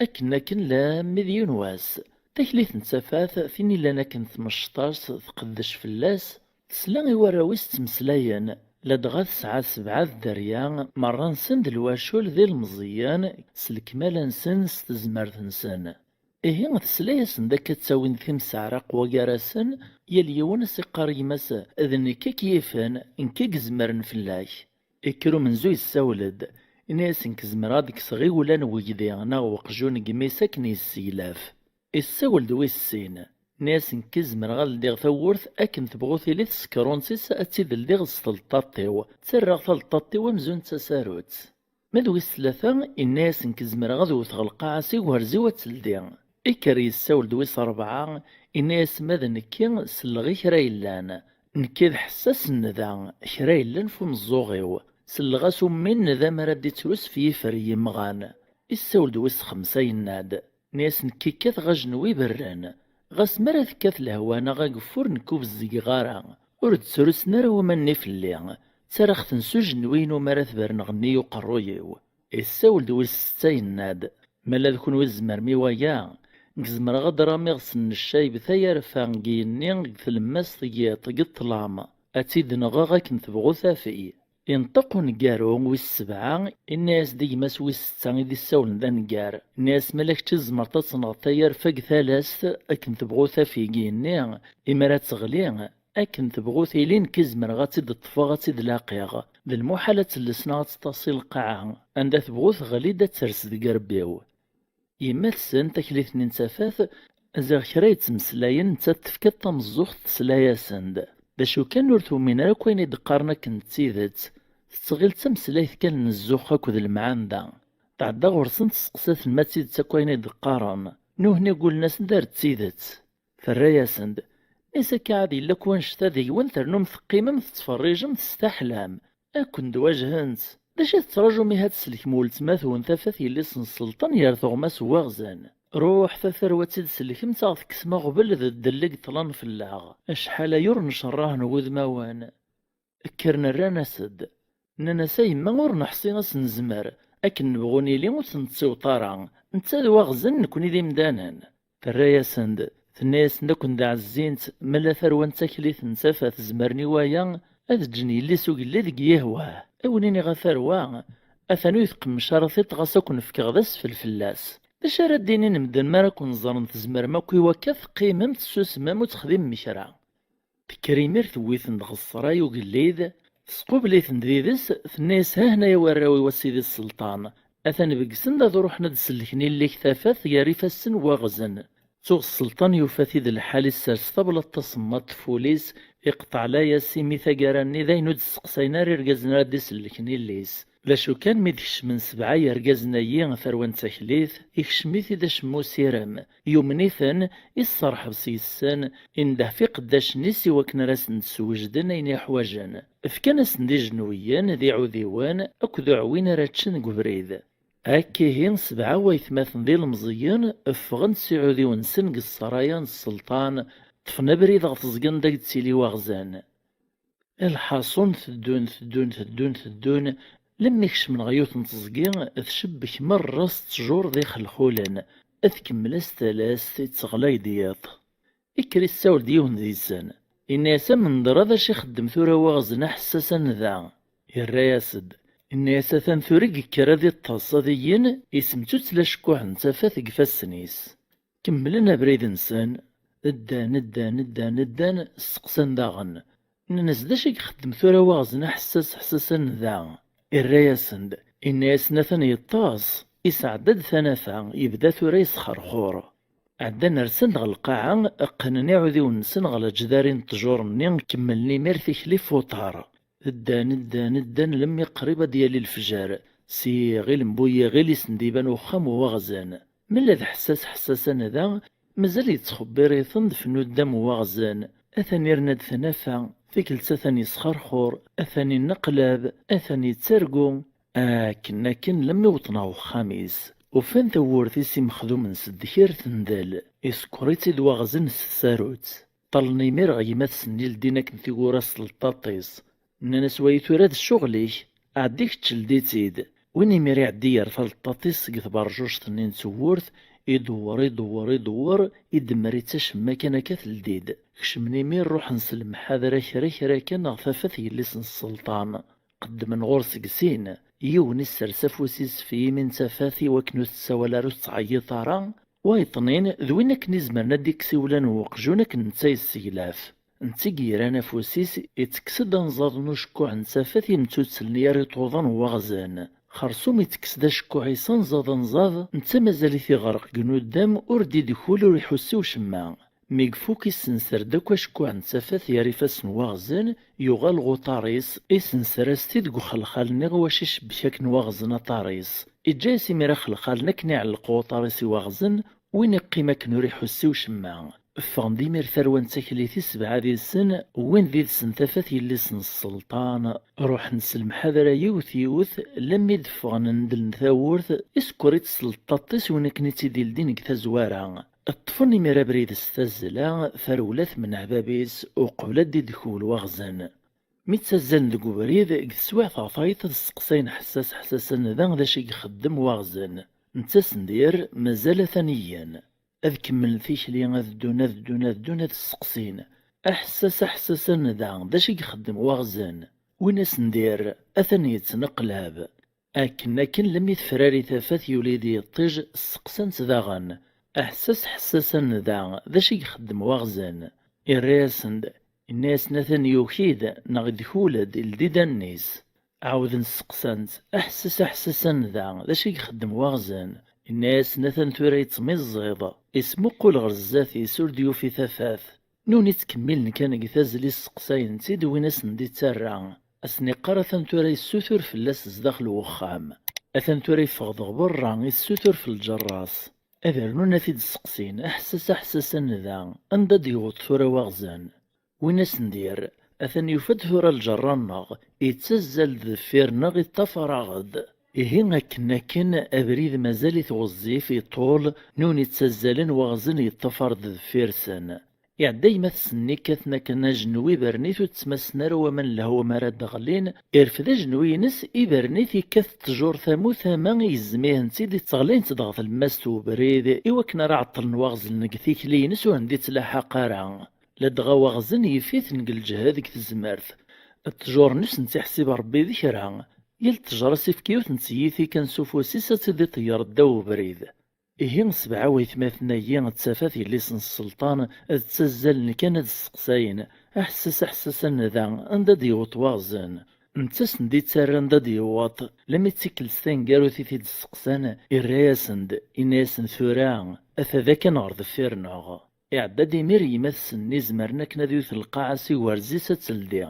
Akken akken lammi d yiwen wass, taklit n tafat, tin illan akken tmecṭac, tqeddec fell-as, tesla i warraw-is ttmeslayen, ladɣa tesɛa sebɛa dderya, merra-nsen d lwacul d ilmeẓyen, s lekmala-nsen, s tezmert-nsen. Ihi tesla-yasen-d akka ttawin-d timseɛraq wagar-asen, yal yiwen a s-iqqar gma-s: "D nekk i k-yifen, nekk i izemren fell-ak." Ikker umenzu yessawel-d, ini-as: "Nekk zemreɣ ad d-kkseɣ iwlan n wegdi neɣ weqjun n gmi-s akken yesseglaf." Issawel-d wis sin, ini-as: "Nekk zemreɣ ad ldiɣ tawwurt akken tebɣu tili tsekrunt-is, ad tt-id-ldiɣ s tleṭṭaṭ-iw, ttarraɣ taleṭṭaṭ-iw amzun d tasarut." Ma d wis tlata, inna-as: "Nekk zemreɣ ad wteɣ lqaɛa s igerzi-w ad teldi." Ikker yessawel-d wis rebɛa, inna-as: "Ma d nekki, selleɣ i kra yellan. Nekki d ḥessas n nnda, kra yellan f umeẓẓuɣ-iw. Selleɣ-as ummi nnda mi ara d-ittrus f yifer n yimɣan." Issawel-d wis xemsa, yenna-d: "Ini-as nekki kkateɣ ajenwi iberren. Ɣas mi ara tekkat lehwa neɣ ageffur, nekk ur bezzigeɣ ara. Ur d-ttrusen ara waman-nni fell-i. Ttarraɣ-ten s ujenwi-inu mi ara tberneɣ nnig uqerruy-iw." Issawel-d wis setta, yenna-d: "Ma ala d kunwi tzemrem i waya, nekk zemreɣ ad d-ramiɣ s nneccayeb tayerfa deg yigenni, deg tlemmast, deg yiṭ, deg ṭṭlam. Ad tt-id-nɣeɣ akken tebɣu tafyi." Inṭeq uneggaru wis sebɛa, inna-yas-d i gma-s wis setta i d-issawlen d aneggar, inna-yas: "Ma ala kečč i tzemreḍ ad tenɣeḍ tayerfa deg talast akken tebɣu tafyi deg yigenni, imi ara teɣli, akken tebɣu tili, nekk i zemreɣ ad tt-id-ṭṭfeɣ, ad tt-id-laqiɣ. D lmuḥal ad telles neɣ ad teṭṭasi lqaɛa. Anda tebɣu teɣli-d, ad ters deg irebbi-w." Yemma-tsen, taklit-nni n tafat, ziɣ kra yettmeslayen, nettat tefka-d tameẓẓuɣt, tesla-yasen-d. D acu kan, ur tumin ara akk ayen i d-qqaren akken d tidet. Tettɣil d tameslayt kan n zzux akked lemɛanda. Tɛedda ɣur-sen, testeqsa-ten ma d tidet akk ayen i d-qqaren. Nuhni ggulen-asen-d ar d tidet. Terra-yasen-d: "Is akka ad yella akk wanect-a deg-wen, ternum teqqimem tettferrijem, testaḥlam. Ad ken-d-wajhent. D acu i tettraǧum ihi ad tsellkem weltma-twen tafat yelli-s n sselṭan ger tuɣmas n waɣzen? Ruḥet a tarwa ad tt-id-sellkemt, ad ɣ-tekksem aɣbel d ddel i yeṭṭlan fell-aɣ. Acḥal aya ur ncerrah n wudmawen." Kkren rran-as-d: Nnan-as: "A yemma, ur neḥṣi ass nezmer, akken nebɣu nili ur t-nettiweḍ ara, netta d waɣzen, nekkni d imdanen." Terra-yasen-d, tenna-yasen-d: "Ad ken-d-ɛezzint, ma la tarwa n taklit n tafat zemren i waya, ad ǧǧen yelli-s ugellid deg yihwah. A wen-iniɣ a tarwa, atan ur yi-tqemmec ara tiṭ ɣas ad ken-fkeɣ d asfel fell-as. D acu ara d-inin medden mi ara ken-ẓren tzemrem akk i wakka, teqqimem tessusmem ur texdimem kra?" Tekker imir tewwi-ten-d ɣer ṣṣray ugellid, tesqubel-iten-d did-s, tenna-yas: "Ha hna ya warraw-iw a sidi sselṭan, atan begsen-d ad ruḥen ad d-sellken illi-k tafat gar ifassen n waɣzen." Tuɣ sselṭan yufa-t-id lḥal, issers tablaḍt tasemmaḍt f wul-is, iqeṭṭeɛ layas imi taggara-nni d ayen ur d-sseqsayen ara irgazen ara d-isellken illi-s. D acu kan, mi d-kecmen sebɛa yergazen-ayi tarwa n taklit, ikcem-it-id acemma usirem, yumen-iten, isserḥeb s yes-sen, indeh f iqeddacen-is i wakken ara sen-d-swejden ayen i ḥwajen. Fkan-asen-d ijenwiyen d iɛudiwen akked uɛwin ara ččen deg ubrid. Akka ihi, sebɛa waytmaten d ilemẓiyen ffɣen-d s iɛudiwen-nsen deg ssraya n sselṭan, ṭṭfen abrid ɣer teẓgi anda i yettili waɣzen. Lḥaṣun teddun, teddun, teddun, teddun, lemmi kecmen ɣer yiwet n teẓgi tcebbek merra s ttjur d ixelxulen, tkemmel-as talast, itteɣlay-d yiḍ. Ikker issawel-d yiwen deg-sen, inna-yas: "A menḍer, d acu ixeddem tura waɣzen aḥessas anida?" Irra-yas-d, inna-yas: "Atan tura i yekker ad iṭṭes, ad igen, isemttuttla acekkuḥ n tafat deg ifassen-is." Kemmlen abrid-nsen, ddan, ddan, ddan, ddan, steqsan daɣen. Nnan-as: "D acu i ixeddem tura waɣzen aḥessas, ḥessas anida?" Irra-yasen-d, inna-yasen: "Atan yeṭṭes, isɛedda-d tanafa, yebda tura yesxerxur." Ɛeddan rsen-d ɣer lqaɛa, qqnen iɛudiwen-nsen ɣer lejdari n ttjur-nni, kemmlen imir tikli f uṭar. Ddan, ddan, ddan, lemmi qrib ad d-yali lefjer, s yiɣil n bu yiɣil i sen-d-iban uxxam n waɣzen. Mella d ḥessas ḥessas anida, mazal yettxebbir-iten-d f nuddam n waɣzen. Atan irna-d tanafa, tikkelt atan yesxerxur, atan ineqlab, atan yettargu. Akken akken lemmi wwḍen ɣer uxxam-is, ufan tawwurt-is imexdumen s ddkir tendel, isekker-itt-id waɣzen s tsarut. Ṭṭallen imir ɣer gma-tsen-nni ldin akken tiwwura s tleṭṭaṭ-is. Nnan-as: "Wayi tura d ccɣel-ik, ɛeddi kečč ldi-tt-id." Win imir iɛeddi yerfa leṭṭaṭ-is seg tberjuct-nni n tewwurt, idewwer, idewwer, idewwer, idemmer-itt acemma kan akka teldi-d. Kecmen imir ruḥen s lemḥadra kra kra kan ɣer tafat yelli-s n sselṭan. Qeddmen ɣur-s deg sin, yiwen issers afus-is f yimi n tafat i wakken ur tessawal ara ur tettɛeyyiḍ ara, wayeḍnin d win akken izemren ad d-ikkes iwlan n weqjun akken netta yesseglaf. Netta i yerran afus-is, ittekkes-d anẓaḍ n ucekkuḥ n tafat imtuttel n yar iṭuḍan n waɣzen. Xersum ittekkes-d acekkuḥ-is anẓaḍ anẓaḍ, netta mazal-it iɣreq deg nuddam, ur d-idkul ur iḥussi ucemma. Mi ifuk issenser-d akk acekkuḥ n tafat gar ifassen n waɣzen, yuɣal ɣer uṭar-is, issenser-as-t-id deg uxelxal-nni i wacu icebbek akken waɣzen aṭar-is. Iǧǧa-yas imir axelxal-nni akken iɛelleq uṭar-is i waɣzen, win iqqim akken ur iḥussi ucemma. Ffɣen-d imir tarwa n taklit i sebɛa did-sen, wwin did-sen tafat yelli-s n sselṭan, ruḥen s lemḥadra yiwet yiwet, lammi d-ffɣen ndlen tawwurt, isekker-itt s leṭṭaṭ-is win akken i tt-id-ildin deg tazwara. Ṭṭfen imir abrid s tazzla, tarewla temneɛ bab-is, uqbel ad d-idkul waɣzen. Mi ttazzalen deg ubrid, deg teswiɛt ɣer tayeḍ ad sseqsayen ḥessas ḥessas anida d acu i ixeddem waɣzen. Netta asen-d-yerr, mazal atan igen. Ad kemmlen tikli, ad ddun, ad ddun, ad ddun, ad sseqsin. Aḥessas, aḥessas anida d acu i ixeddem waɣzen? Win asen-d-yerr, atan yettneqlab. Akken akken lemmi tefrari tafat yuli-d yiṭij, sseqsan-t daɣen. Aḥessas ḥessas anida d acu i ixeddem waɣzen? Irra-yasen-d, inna-yasen atan yuki-d neɣ idkul-d, ildi-d allen-is. Ɛawden sseqsan-t, aḥessas aḥessas anida d acu i ixeddem waɣzen? Inna-yasen atan tura yettmiẓẓiḍ, ismuqul ɣer zdat-is ur d-yufi tafat. Nuni ttkemmilen kan deg tazzla sseqsayen-t-id win asen-d-ittarra. Asen-iqqar atan tura yessutur fell-as zdaxel n wexxam. Atan tura yeffeɣ-d ɣer berra, issutur f lǧerra-s. Ad rnun ad t-id-sseqsin, aḥessas aḥessas anida, anda d-yewweḍ tura waɣzen? Win asen-d-yerr, atan yufa-d tura lǧerra-nneɣ, yettazzal-d deffir-nneɣ, iṭṭafar-aɣ-d. Ihi akken akken, abrid mazal-it ɣezzif, iṭul, nuni ttazzalen waɣzen yeṭṭafar-d deffir-sen. Iɛedda gma-tsen-nni kkaten akken ajenwi ibernit ur ttmassen ara waman n lehwa mi ara d-ɣlin, irfed ajenwi-ines, ibernit, ikkat ttjur tamu tama igezm-ihent-id ittɣlayent-d ɣer tlemmast n ubrid i wakken ara ɛeṭṭlen waɣzen deg tikli-ines ur hen-d-ittlaḥaq ara. Ladɣa waɣzen yif-iten deg lǧehd deg tezmert. Ttjur-nni ur sen-tt-iḥsib Rebbi d kra. Yal ttejra s-ifk yiwet n tyita kan s ufus-is ad tt-id-iṭeyyer ddaw ubrid. Ihi sebɛa waytmaten-agi d tafat yelli-s n sselṭan d ttazzalen kan ad sseqsayen, aḥessas aḥessas a nnda, anda d-yewweḍ waɣzen? Netta sen-d-ittarran anda d-yewweḍ, lammi d tikkelt taneggarut i t-id-sseqsan, irra-yasen-d, inna-yasen tura, ata da kan ɣer deffir-nneɣ. Iɛedda-d imir yemma-tsen-nni zemren akken ad iwet lqaɛa s iwerz-is ad teldi.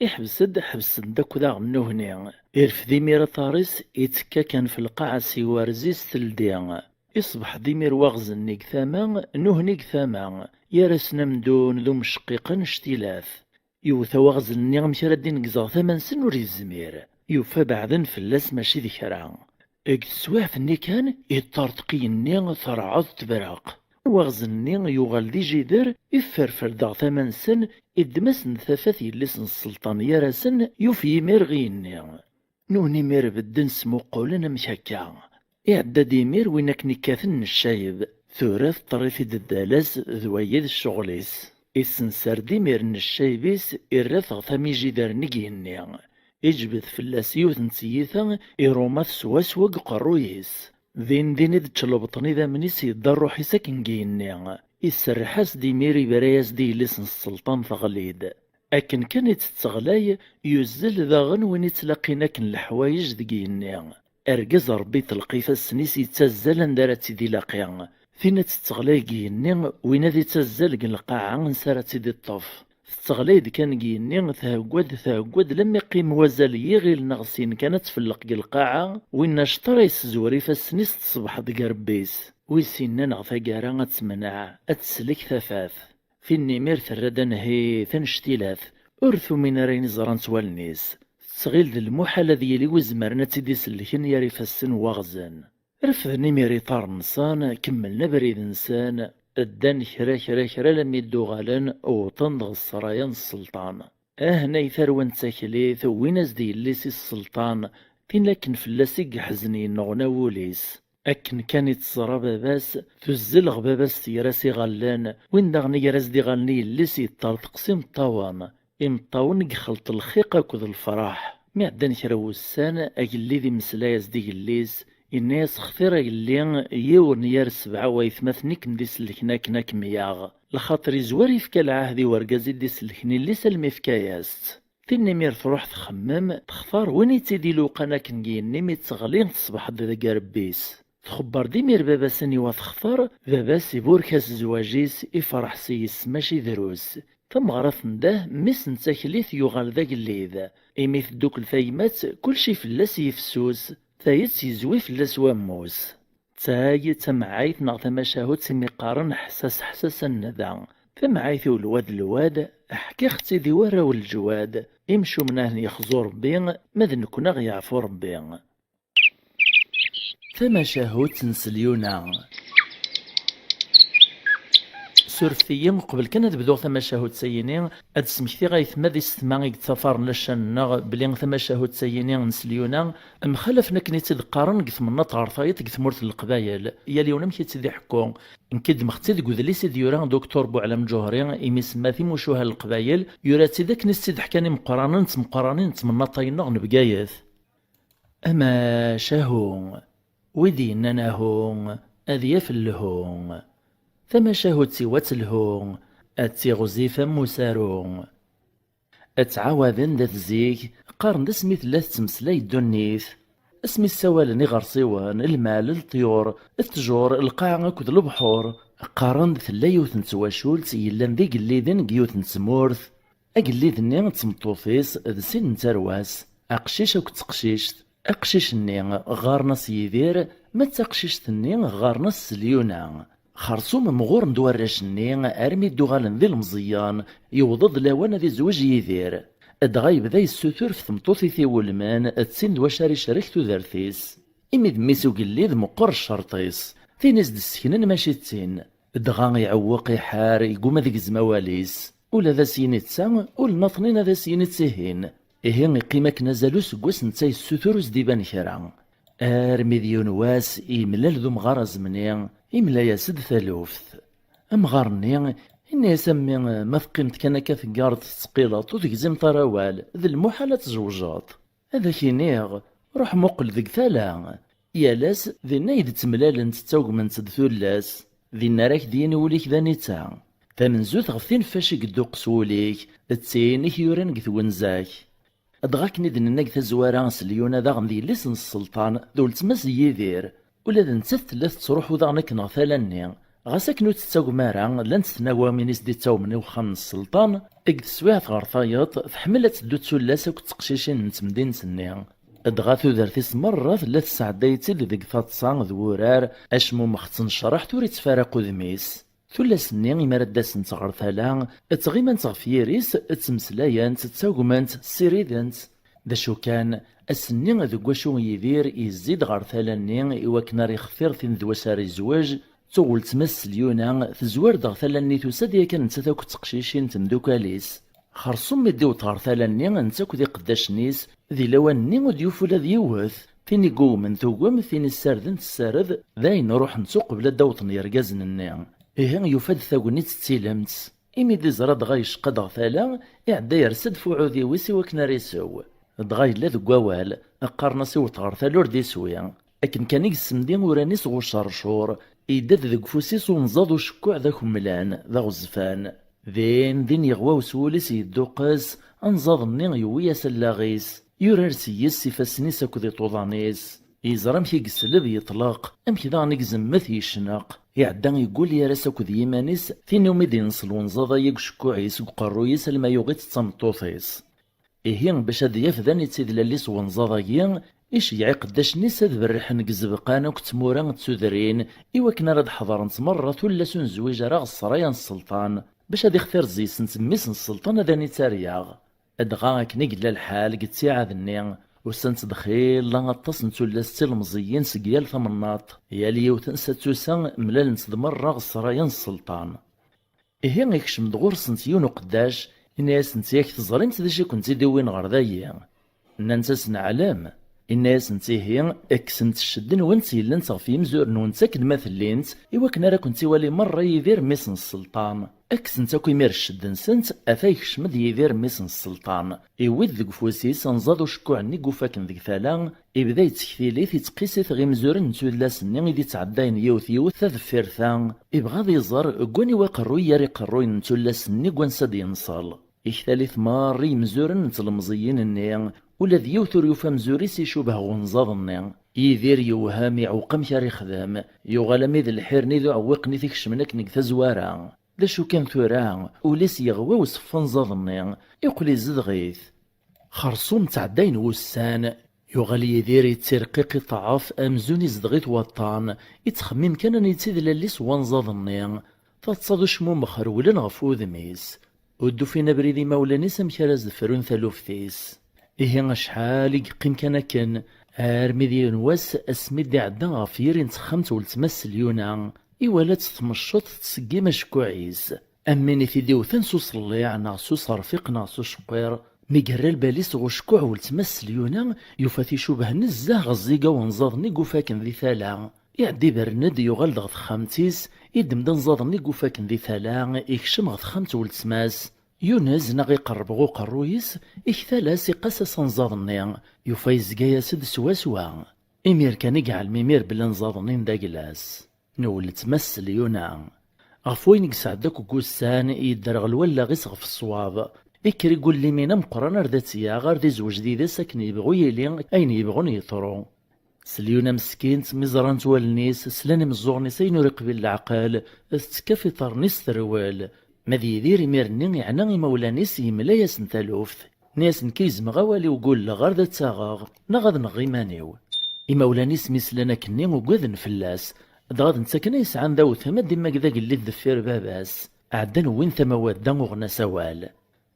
Iḥbes-d, ḥebsen-d akk daɣen nnuhni. Irfed imir aṭar-is, ittekka kan f lqaɛa s iwerz-is teldi. Iṣbeḥ-d imir waɣzen-nni deg tama, nnuhni deg tama, gar-asen amdun d umceqqiq annect-ilat. Iwet awaɣzen-nni amek ara d-ineggzeɣ tama-nsen ur yezmir. Yufa beɛden fell-as mačči d kra. Deg teswiɛt-nni kan, iṭṭerḍeq igenni terɛeḍ tebraq. Awaɣzen-nni yuɣal d ijider, ifferfer daɣ tama-nsen, iddem-asen-d tafat yelli-s n sselṭan gar-asen, yuf yimir ɣ igenni. Nnuhni imir bedden smuqqulen amek akka. Iɛedda-d imir win akken ikkaten n ccayeb, tura teṭṭer-it-id ddala-s d wagi d ccɣel-is. Issensar-d imir n ccayeb-is, irra-t ɣer tama ijidren n igenni. Iǧbed fell-as yiwet n tyita, iṛuma-t swaswa deg uqerruy-is. Din din i d-ččelbeṭen idammen-is, yedda ṛṛuḥ-is akken deg igenni. Iserreḥ-as-d imir, ibra-yas-d i yelli-s n sselṭan, teɣli-d. Akken kan i tt-teɣlay, yuzzel daɣen win ittlaqin akken leḥwayeǧ deg igenni. Argaz Ṛebbi iṭleq ifassen-is, yettazzal anda ara tt-id-ilaqi. Tin ad tettɣlay deg igenni, win ad ittazzal deg lqaɛa ansa ara tt-id-iṭṭef. Tettɣlay-d kan deg igenni, theggwa-d, theggwa-d, lammi qqim wazal n yiɣil neɣ sin kan ad tfelleq deg lqaɛa, winna acṭar a yessezwer ifassen-is, teṣbeḥ deg irebbi-s. Wis inna neɣ taggara ad temneɛ, ad teslek tafat. Tin imir terra-d anehhit annect-ilat, ur tumin ara ayen i ẓrant wallen-is. Tettɣil d lmuḥal ad yili wi zemren ad tt-id-isellken gar ifassen n waɣzen. Refden imir iṭarren-nsen, kemmlen abrid-nsen, ddan kra, kra, kra, alammi d-uɣalen, wwḍen-d ɣer ssraya n sselṭan. Ah nay tarwa n taklit, wwin-as-d yelli-s i sselṭan, tin akken fell-as i yeḥzen yennuɣna wul-is. Akken kan i tt-teẓra baba-s, tuzzel ɣer baba-s, tger-as iɣallen, win daɣen iger-as-d iɣallen i yelli-s, yeṭṭerḍeq s imeṭṭawen. Imeṭṭawen i ixelṭ lxiq akked lefraḥ. Mi ɛeddan kra wussan, agellid imeslay-as-d i yelli-s, yenna-yas: "Xtir a yelli, yiwen gar sebɛa waytmaten i kem-d-isellken akken ad kem-yaɣ, lxaṭer izwar ifka lɛahd i urgaz i d-isellken illi-s almi ifka-yas-tt." Tin imir truḥ txemmem, textar win i tt-id-iluqan akken deg yigenni mi teɣli, teṣbeḥ-d deg irebbi-s. Txebber-d imir baba-s aniwa textar, baba-s iburek-as zzwaǧ-is, ifreḥ s yes-s mačči drus. Tameɣra tendeh, mmi-s n taklit yuɣal d agellid. Imi teddukel tayemmat, kulci fell-as yifsus, tayet yezwi fell-as wammus. D tay d tamɛayt neɣ tamacahut imi qqaren ḥsas ḥsas a nnda. Tamɛayt-iw lwad lwad, ḥkiɣ-tt-id i warraw n leǧwad, imcumen a hen-yexzu Rebbi, ma d nekkni a ɣ-yeɛfu Rebbi. Tamacahut n Selyuna. Surfet-iyi, uqbel kan ad bduɣ tamacahut-ayini, ad d-smektiɣ aytma d isetma i yettafaren laccan-nneɣ belli tamacahut-ayini n Selyuna mxalafen akken i tt-id-qqaren deg temnaḍt ɣer tayeḍ deg tmurt n Leqbayel, yal yiwen amek i tt-id-iḥekku. Nekk ddmeɣ-tt-id deg udlis i d-yura Doctor Buɛlam Ǧuhri, imi semma Timucuha n Leqbayel, yura-tt-id akken i s-tt-id-ḥkan imeqqranen d tmeqqranin n temnaḍt-a-nneɣ n Bgayet. Amacahu, wi d-yennan ahu, ad yaf lhu. Tamacahut-iw ad telhu, ad tiɣzif am usaru. Ad ttɛawaden d at zik, qqaren-d asmi tella tettmeslay ddunit. Asmi ssawalen iɣersiwen, lmal, leṭyur, ttjur, lqaɛa akked lebḥur, qqaren-d tella yiwet n twacult yellan d igelliden deg yiwet n tmurt. Agellid-nni d tmeṭṭut-is d sin n tarwa-s, aqcic akked teqcict. Aqcic-nni ɣɣaren-as Yidir, ma d taqcict-nni ɣɣaren-as Selyuna. Xersum mɣuren-d warrac-nni armi d-uɣalen d ilemẓiyen, yewweḍ-d lawan ad izweǧ Yidir. Dɣa yebda yessutur f tmeṭṭut i t-iwulmen, d tin d wacu ara icerrek tudert-is. Imi d mmi-s ugellid meqqer ccerṭ-is, tin i s-d-sseknen mačči d tin. Dɣa iɛewweq, iḥar, iguma ad igzem awal-is. Ula d as-yini d ta, ul n aṭnin ad as-yini d tihin. Ihi iqqim akken azal useggas netta yessutur ur s-d-iban kra. Armi d yiwen wass, yemlal d umɣar azemni, imla-yas-d taluft. Amɣar-nni, inna-yas: "A mmi, ma teqqimeḍ kan akka teggareḍ tettqileḍ, ur tegzimeḍ ara awal, d lmuḥal ad tzewjeḍ." "Ad ak-iniɣ, ruḥ muqel deg tala." Yal ass, dinna i d-ttemlalent ttagment-d tullas. Dinna ara k-d-yini wul-ik d anita. Tamenzut ɣef tineffac i yedduqqes wul-ik, d tin i k-yuran deg twenza-k. Dɣa akken i d-nenna deg tazwara, s Lyuna daɣen d yelli-s n sselṭan, d weltma-s n Yidir. Ula d nettat tella tettruḥu daɣen akken ɣer tala-nni. Ɣas akken ur tettagem ara, llant tnawawin i s-d-ittawmen i uxxam n sselṭan, deg teswiɛt ɣer tayeḍ, tḥemmel ad teddu d tullas akked teqcicin n temdint-nni. Dɣa tudert-is merra tella tesɛedday-tt-id deg taḍsa d wurar, acmumex ttnecraḥ ur ittfaraq udem-is. Tullas-nni, imi ara d-asent ɣer tala, ttɣimant ɣef yiri-s, ttmeslayent, ttagment, ssirident. D acu kan, ass-nni deg wacu Yidir yezzi-d ɣer tala-nni i wakken ara ixtir tin d wass ara yezweǧ, tuɣ weltma-s s Lyuna tezwar-d ɣer tala-nni, tusa-d yakan nettat akked teqcicin n temdukal-is. Xersum mi d-iwweḍ ɣer tala-nni, netta akked iqeddacen-is, di lawan-nni ur d-yufi ula d yiwet. Tin iggugmen tugem, tin issarden tessared, d ayen ruḥent uqbel ad d-awḍen yergazen-nni. Ihi yufa-d tagnit d tilemt. Imi d-iẓra dɣa yecqa-d ɣer tala, iɛedda yers-d f uɛudiw-is i wakken ara isew. Dɣa yella deg wawal, qqaren-as iwweḍ ɣer tala ur d-iswi. Akken kan i yessemdi uran-is ɣer ucercur, yedda-d deg ufus-is unẓaḍ ucekkuɛ d akemmlan, d aɣezfan. Din din yeɣwa wes wul-is yedduqqes, anẓaḍ-nni yewwi-yas allaɣ-is, yurar s-yes s ifassen-is akked iṭuḍan-is. Yeẓra amek i yesleb yeṭleq, amek daɣen i izemmet yecneq. Iɛedda yeggul yar-as akked yiman-is, tin umi d-inṣel wenẓaḍ-agi deg ucekkuɛ-is, deg uqerruy-is, alma yuɣ-itt d tameṭṭut-is. Ihi, bac ad yaf d anita i d lall-is wenẓaḍ-agi, iceyyeɛ iqeddacen-is ad berrḥen deg izebqan akked tmura d tudrin, i wakken ara d-ḥeḍrent merra tullas ur nezwiǧ ara ɣer ssraya n sselṭan, bac ad ixtir zzis-nsent mmi-s n sselṭan ad anit-tt-id-yaɣ. Dɣa akken i yella lḥal deg ttiɛad-nni, usant-d xilla aṭas n tullas d tilemẓiyin seg yal tamnaḍt, yal yiwet-nsent tusa mlalent-d merra ɣer ssraya n sselṭan. Ihi ikcem-d ɣur-sent yiwen uqeddac, inna-yasent: "Yak teẓrimt d acu i kent-id-iwwin ɣer dayi?" Nnant-as: "Neɛlem." Inna-yasent: "Ihi, kksemt ccedd-nwent yellant ɣef yimzur-nwent akken ma tellint, i wakken ara kent-iwali merra Yidir mmi-s n sselṭan." Kksent akk imir ccedd-nsent, ata yekcem-d Yidir mmi-s n sselṭan. Iwwi-d deg ufus-is anẓaḍ ucekkuɛ-nni i yufa akken deg tala, ibda yettektil-it, yettqis-it ɣer imzuren n tullas-nni i d-ittɛeddayen yiwet yiwet ta deffir ta. Ibɣa ad iẓer deg waniwa aqerruy ara iqerruyen n tullas-nni deg wansa d-yenṣel. Iktal-it merra imzuren n tlemẓiyin-nni, ula d yiwet ur yufi amzur-is icubeh ɣer unẓaḍ-nni. Yidir yewhem, iɛewweq amek ara ixdem, yuɣal ami d lḥir-nni d uɛewwiq-nni t-ikecmen akken deg tazwara. D acu kan tura, ul-is yeɣwa usef anẓaḍ-nni, iqqel izedɣ-it. Xersum ttɛeddayen wussan, yuɣal Yidir yettirqiq iṭṭeɛf amzun izedɣ-it waṭṭan, ittxemmim kan anita i d lall-is wanẓaḍ-nni. Taḍsa d ucmumex rewlen ɣef wudem-is. Ur d-ufin abrid imawlan-is amek ara s-d-frun taluft-is. Ihi acḥal i yeqqim kan akken, armi d yiwen wass asmi d-iɛedda ɣef yiri n texxamt n weltma-s Lyuna, iwala-tt tmecceḍ tettseggim acekkuɛ-is. Am win i t-id-iwten s uṣelliɛ neɣ s uṣerfiq neɣ s uceqqiṛ, mi yerra lbal-is ɣer ucekkuɛ n weltma-s Lyuna, yufa-t icubeh nezzeh ɣer ẓẓiga wenẓaḍ-nni i yufa akken di tala. Iɛedda ibren-d, yuɣal-d ɣer texxamt-is, iddem-d anẓaḍ-nni i yufa akken di tala, ikcem ɣer texxamt n weltma-s. Yunez neɣ iqerreb ɣer uqerruy-is, iktal-as, iqas-as anẓaḍ-nni, yufa yezga-yas-d swaswa. Imir kan i yeɛlem imir belli anẓaḍ-nni n d agla-s n weltma-s Lyuna. Ɣef wayen i yesɛedda akk n wussan, yedderɣel wallaɣ-is ɣef ṣṣwab. Ikker igullimin ameqqran ar d at-yaɣ, ar d izweǧ did-s akken yebɣu yili, ayen yebɣun yeḍru. S Lyuna meskint, mi ẓrant wallen-is, slan imeẓẓuɣen-is ayen ur iqbil leɛqel, tettekka f iṭarren-is terwel. Ma d Yidir imir-nni iɛna imawlan-is, yemla-yasen taluft. Nni-as: "Nekk i gezmeɣ awal-iw, gulleɣ ar d ad tt-aɣeɣ, neɣ ad nɣeɣ iman-iw." Imawlan-is mi slan akkenni ugaden fell-as, dɣa d netta kan ay yesɛan d awtem ad d-immag d agellid deffir baba-s. Ɛeddan wwin tama wadda uɣen-as awal.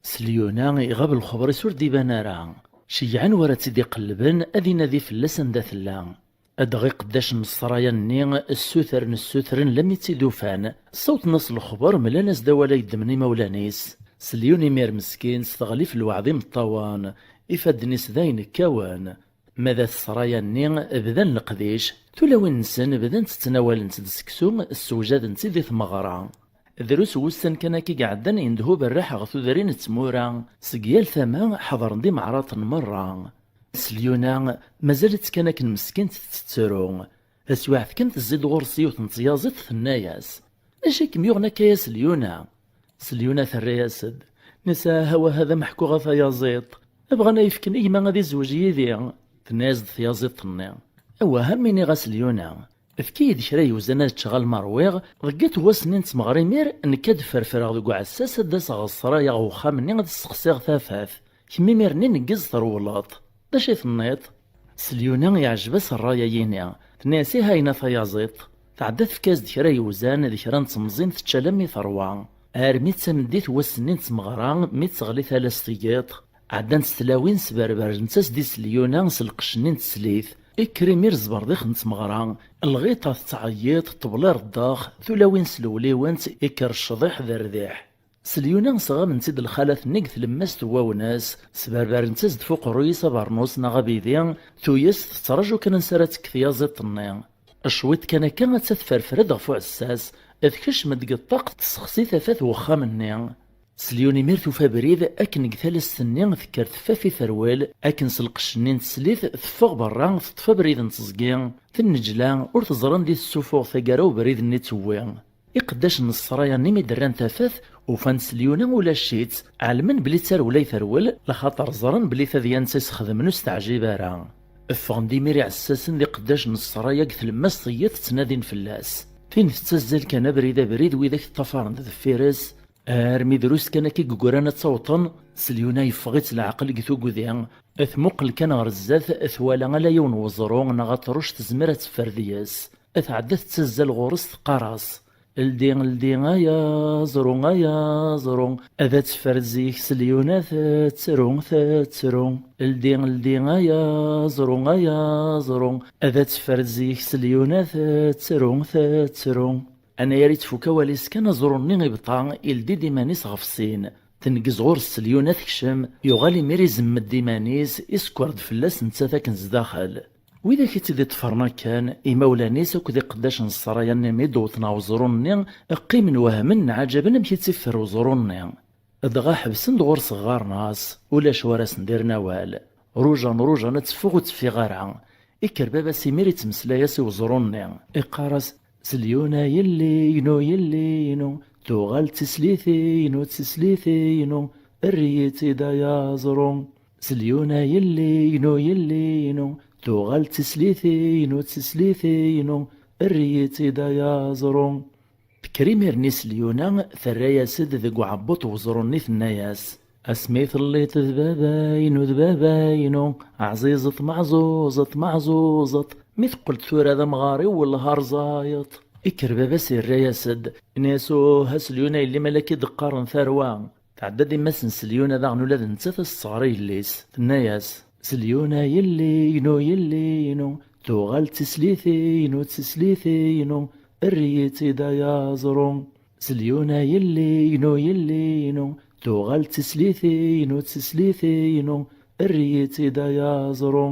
S Lyuna iɣab lxeber-is ur d-iban ara. Ceyyɛen wara tt-id-iqellben ad inadi fell-as anda tella. Dɣa iqeddacen n ssṛaya-nni ssutren, ssutren, lammi tt-id-ufan, ssawḍen-as lexber, mlan-as-d awal ay ddmen imawlan-is. S Lyun imir meskin, s teɣlif lweɛd imeṭṭawen, ifadden-is d ayen kkawen. Ma d at ssṛaya-nni, bdan leqdic, tulawin-nsen bdant ttnawalent-d seksu, ssewjadent-id i tmeɣra. Drus wussan kan akka i iɛeddan, yendeh uberraḥ ɣer tudrin d tmura, seg yal tama ḥeḍren-d imeɛraṭen merra. S Lyuna, mazal-itt kan akken meskint tettru. Taswiɛt kan tezzi-d ɣur-s yiwet n tyaẓiḍt, tenna-yas: "D acu i kem-yuɣen akka a Selyuna?" Selyuna terra-yas-d, nisa: "Hawa, hada meḥkuɣ a tayaẓiḍt. Bɣan ad yi-fken i gma ad izweǧ yid-i." Tenna-yas-d tyaẓiḍt-nni: "Awah, am iniɣ a Selyuna. Efk-iyi-d kra yewzan ad ččeɣ alma ṛwiɣ, deg at wass-nni n tmeɣra imir, nekk ad d-ferfreɣ deg uɛessas, ad d-aseɣ ɣer ssṛaya ɣer uxxam-nni ad sseqsiɣ tafat. Kemm imir-nni neggez trewleḍ. D acu i tenniḍ?" S Lyuna yeɛjeb-as ṛṛay-ayini. Tenna-yas: "Ih, ayen a tayaẓiḍt." Tɛedda tefka-as-d kra yewzan d kra n temẓin, tečča alammi terwa. Armi d tameddit wass-nni n tmeɣra, mi d-teɣli tala s tiyiḍ, ɛeddant tlawin, sberberent-as-d i Selyuna s lqecc-nni n teslit. Ikker imir zberdiq n tmeɣra, lɣiṭa tettɛeyyiḍ, ṭṭebla ireḍḍax, tulawin slewliwent, ikker ccḍiḥ d rrdiḥ. Selyuna sɣament-id lxalat-nni deg tlemmast n wawnas, sberbarent-as-d f uqerruy-is abernus neɣ abidi, tuyes tettraǧu kan ansi ara tekk tyaẓiḍt-nni. Cwiṭ kan akka, atta tferfer-d ɣef uɛessas, tekcem-d deg ṭṭaq, tessexsi tafat n wexxam-nni. Selyuna imir tufa abrid akken deg talast-nni tekker teffaf i terwel, akken s lqecc-nni n teslit teffeɣ berra, teṭṭef abrid n teẓgi, tennejla, ur teẓri anda i tessufuɣ taggara ubrid-nni tewwi. Iqeddacen n ssṛaya-nni mi d-rran tafat, ufan Selyuna ulac-itt, ɛelmen belli d tarewla i terwel, laxaṭer ẓran belli tadyant i s-xedmen ur s-teɛjib ara. Ffɣen-d imir iɛessasen d iqeddacen n ssṛaya deg tlemmast n yiḍ ttnadin fell-as. Tin tettazzal kan abrid abrid, widak ṭṭafaren-d deffir-s, armi drus kan akka i yeggran ad tt-awṭen, Selyuna yeffeɣ-itt leɛqel deg tugdi. Tmuqel kan ɣer zdat, twala ala yiwen weẓru neɣ aṭruc tezmer ad teffer deg-s. Tɛedda tettazzal ɣur-s, teqqar-as: "Ldi, ldi, ay aẓru, ay aẓru, ad teffer zik Selyuna tettru, tettru. Ldi, ldi, ay aẓru, ay aẓru, ad teffer zik Selyuna tettru, tettru." Anayer i tfuk awal-is kan, aẓru-nni ibṭa, ildi-d iman-is ɣef sin. Tneggez ɣur-s Selyuna, tekcem, yuɣal imir izemmed-d iman-is, isekker-d fell-as nettat akken zdaxel. Widak i tt-id-iṭṭfren akken, imawlan-is akked iqeddacen n ssṛaya-nni mi d-wwḍen ɣer weẓru-nni, qqimen wehmen, nɛaǧaben amek i tt-iffer weẓru-nni. Dɣa ḥebsen-d ɣur-s, ɣɣaren-as, ulac wara sen-d-irren awal. Rujan, rujan, ad teffeɣ ur teffiɣ ara. Ikker baba-s imir ittmeslay-as i weẓru-nni. Iqqar-as: "Selyuna yelli-inu, yelli-inu, tuɣal d tislit-inu, d tislit-inu, err-iyi-tt-id ay aẓru. Selyuna yelli-inu, yelli-inu, tuɣal d tislit-inu, d tislit-inu, err-iyi-tt-id ay aẓru." Tekker imir-nni Selyuna, terra-yas-d deg uɛebbuṭ n weẓru-nni, tenna-yas: "Asmi telliḍ d baba-inu, d baba-inu, ɛzizeḍ meɛzuzeḍ, meɛzuzeḍ, mi teqqel-d tura d amɣar-iw, wellah rẓayeḍ." Ikker baba-s irra-yas-d, yenna-yas: "Uh, a Selyuna yelli, ma la k-id-qqaren tarwa." Tɛedda-d yemma-s n Selyuna daɣen, ula d nettat ad s-tesɣer i yelli-s, tenna-yas: "Selyuna yelli-inu, yelli-inu, tuɣal d tislit-inu, d tislit-inu, err-iyi-tt-id ay aẓru. Selyuna yelli-inu, yelli-inu, tuɣal d tislit-inu, d tislit-inu, err-iyi-tt-id ay aẓru."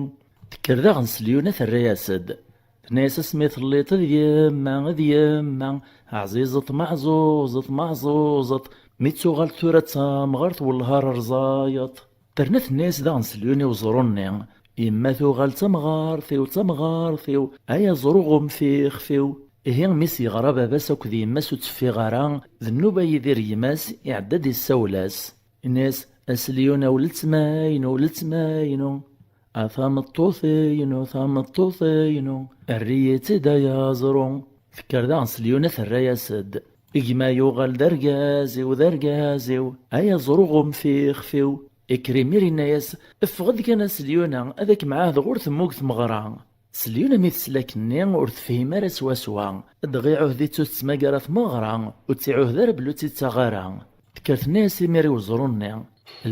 Tekker daɣen Selyuna, terra-yas-d, tenna-yas: "Asmi telliḍ d yemma, d yemma, ɛzizeḍ meɛzuzeḍ, meɛzuzeḍ, mi tuɣal tura d tamɣart, wellah rẓayeḍ." Terna tenna-yas daɣen Selyuna i weẓru-nni: "Yemma tuɣal d tamɣart-iw, d tamɣart-iw, ay aẓru ɣum fixef-iw." Ihi mi s-yeɣra baba-s akked yemma-s ur tt-ffiɣ ara, d nnuba Yidir gma-s, iɛedda-d issawel-as. Yenna-yas: "A Selyuna, weltma-inu, weltma-inu, a tameṭṭut-inu, tameṭṭut-inu, err-iyi-tt-id ay aẓru." Tekker daɣen Selyuna, terra-yas-d: "Gma yuɣal d argaz-iw, d argaz-iw, ay aẓru ɣum fixef-iw." Ikker imir, yenna-yas: "Ffeɣ-d kan a Selyuna, ad ak-mɛahdeɣ ur temmug tmeɣra." Selyuna mi tesla akken-nni ur tefhim ara swaswa, dɣa iɛuhed-itt ur tettmagar ara tmeɣra, ur tt-iɛuhed ara belli ur tt-ittaɣ ara. Tekker tenna-yas imir i weẓru-nni: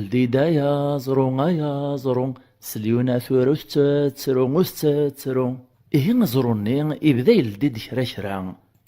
"Ldi-d ay aẓru, ay aẓru, Selyuna tura ur tettru, ur tettru." Ihi aẓru-nni ibda ileddi-d kra kra.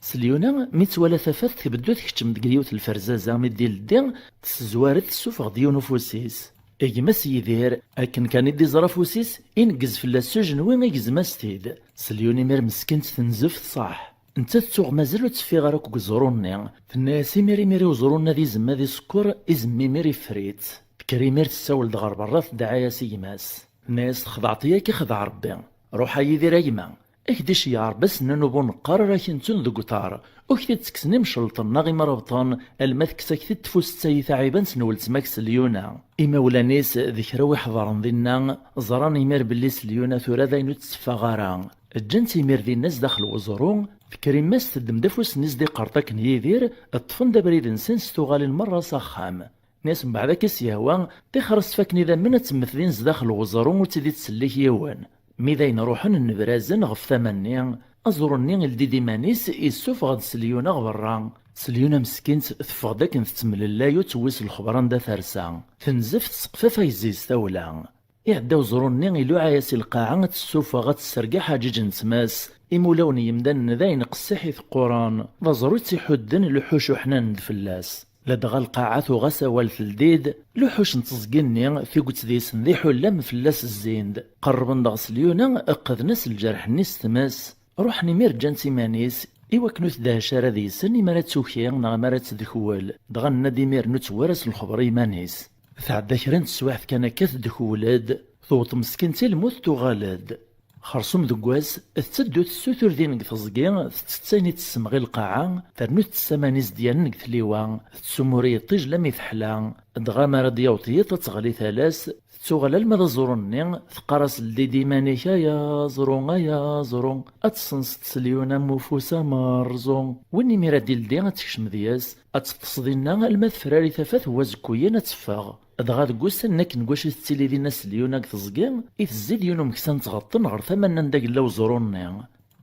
Selyuna mi twala tafat tbeddu tkeččem deg yiwet lferzaza mi d-ileddi, tessezwar-d, tessufeɣ-d yiwen ufus-is. Gma-s Yidir, akken kan i d-iẓra afus-is, ineggez fell-as s ujenwi, igzem-as-t-id. Selyuna imir meskint tenzef tṣaḥ. Nettat tuɣ mazal ur teffiɣ ara akk deg uẓru-nni. Tenna-yas imir imir i uẓru-nni ad izem ad isekkeṛ, izem imir iffer-itt. Tekker imir tessawel-d ɣer berra, tedɛa-yas i gma-s. Tenna-yas: "Txedɛeḍ-iyi akka, xdeɛ Rebbi. Ruḥ a Yidir a gma. Ak-d-iceyyeɛ Rebbi asennan ubuneqqar ara k-ntun deg uṭar. Ur k-t-id-ttekksen imcelṭen neɣ imerabṭen, alma tekkes-ak-t-id tfust-ayi taɛibant n weltma-k Selyuna." Imawlan-is d kra wi ḥeḍren dinna, ẓran imir belli Selyuna tura d ayen ur tetteffeɣ ara. Ǧǧan-tt imir dinna zdaxel weẓru, tekker imma-s teddem-d afus-nni s d-iqerṭ akken Yidir, ṭṭfen-d abrid-nsen s tuɣalin merra s axxam. Nni-as mbeɛd akka s-yehwa, tixer-as fakken idammen ad temmet din zdaxel weẓru ur tt-id-ittsellik yiwen. Mi d ayen ruḥen nnebrazen ɣef tama-nni, aẓru-nni ildi-d iman-is, issufeɣ-d Selyuna ɣer berra. Selyuna meskint teffeɣ-d akken tettemlellay ur tewwi s lexber anda tersa. Tenzef tesseqfaf ayezzi s tawla. Iɛedda uẓru-nni iluɛa-yas i lqaɛa ad tessufeɣ ad tesserg aḥaǧiǧ n tmes. Imulawen n yemdanen d ayen qessiḥ i teqquren. D aẓru i tt-iḥudden luḥuc uḥnanen-d fell-as. Ladɣa lqaɛa tuɣ-as awal teldi-d, luḥuc n teẓgi-nni tiget deg-sen d iḥullam fell-as zzin-d. Qerrben-d ɣer Selyuna, qqden-as lǧerḥ-nni s tmes. Ruḥen imir ǧǧan-tt iman-is, i wakken ur tdehhec ara deg-sen imi ara tuki neɣ imi ara tedkwel. Dɣa nenna-d imir ur tewwi ara s lexber i yiman-is. Tɛedda kra n teswiɛt kan akka tedkwel-d, tewweḍ meskint i lmut tuɣal-d. Xersum deg wass, tetteddu tessutur din deg teẓgi, tettett ayen i tessemɣi lqaɛa, ternu tettess aman izedyanen deg tliwa, tettsumur i yiṭij lammi teḥla, dɣa mi ara d-yaweḍ yiḍ ad teɣli tala-s, tettuɣal alma d aẓru-nni, teqqar-as: "Ldi-d iman-ik ay aẓru, ay aẓru, ad tessenseḍ Selyuna am ufus amerẓu." Win imir ad d-ildi ad tekcem deg-s, ad teṭṭes dinna alma tefrari tafat n wazekkuyen ad teffeɣ. Dɣa deg wussan akken deg wacu i tettili dinna Selyuna deg teẓgi, i tezzi-d yiwen umeksa n tɣeṭṭen ɣer tama-nni anda yella uẓru-nni.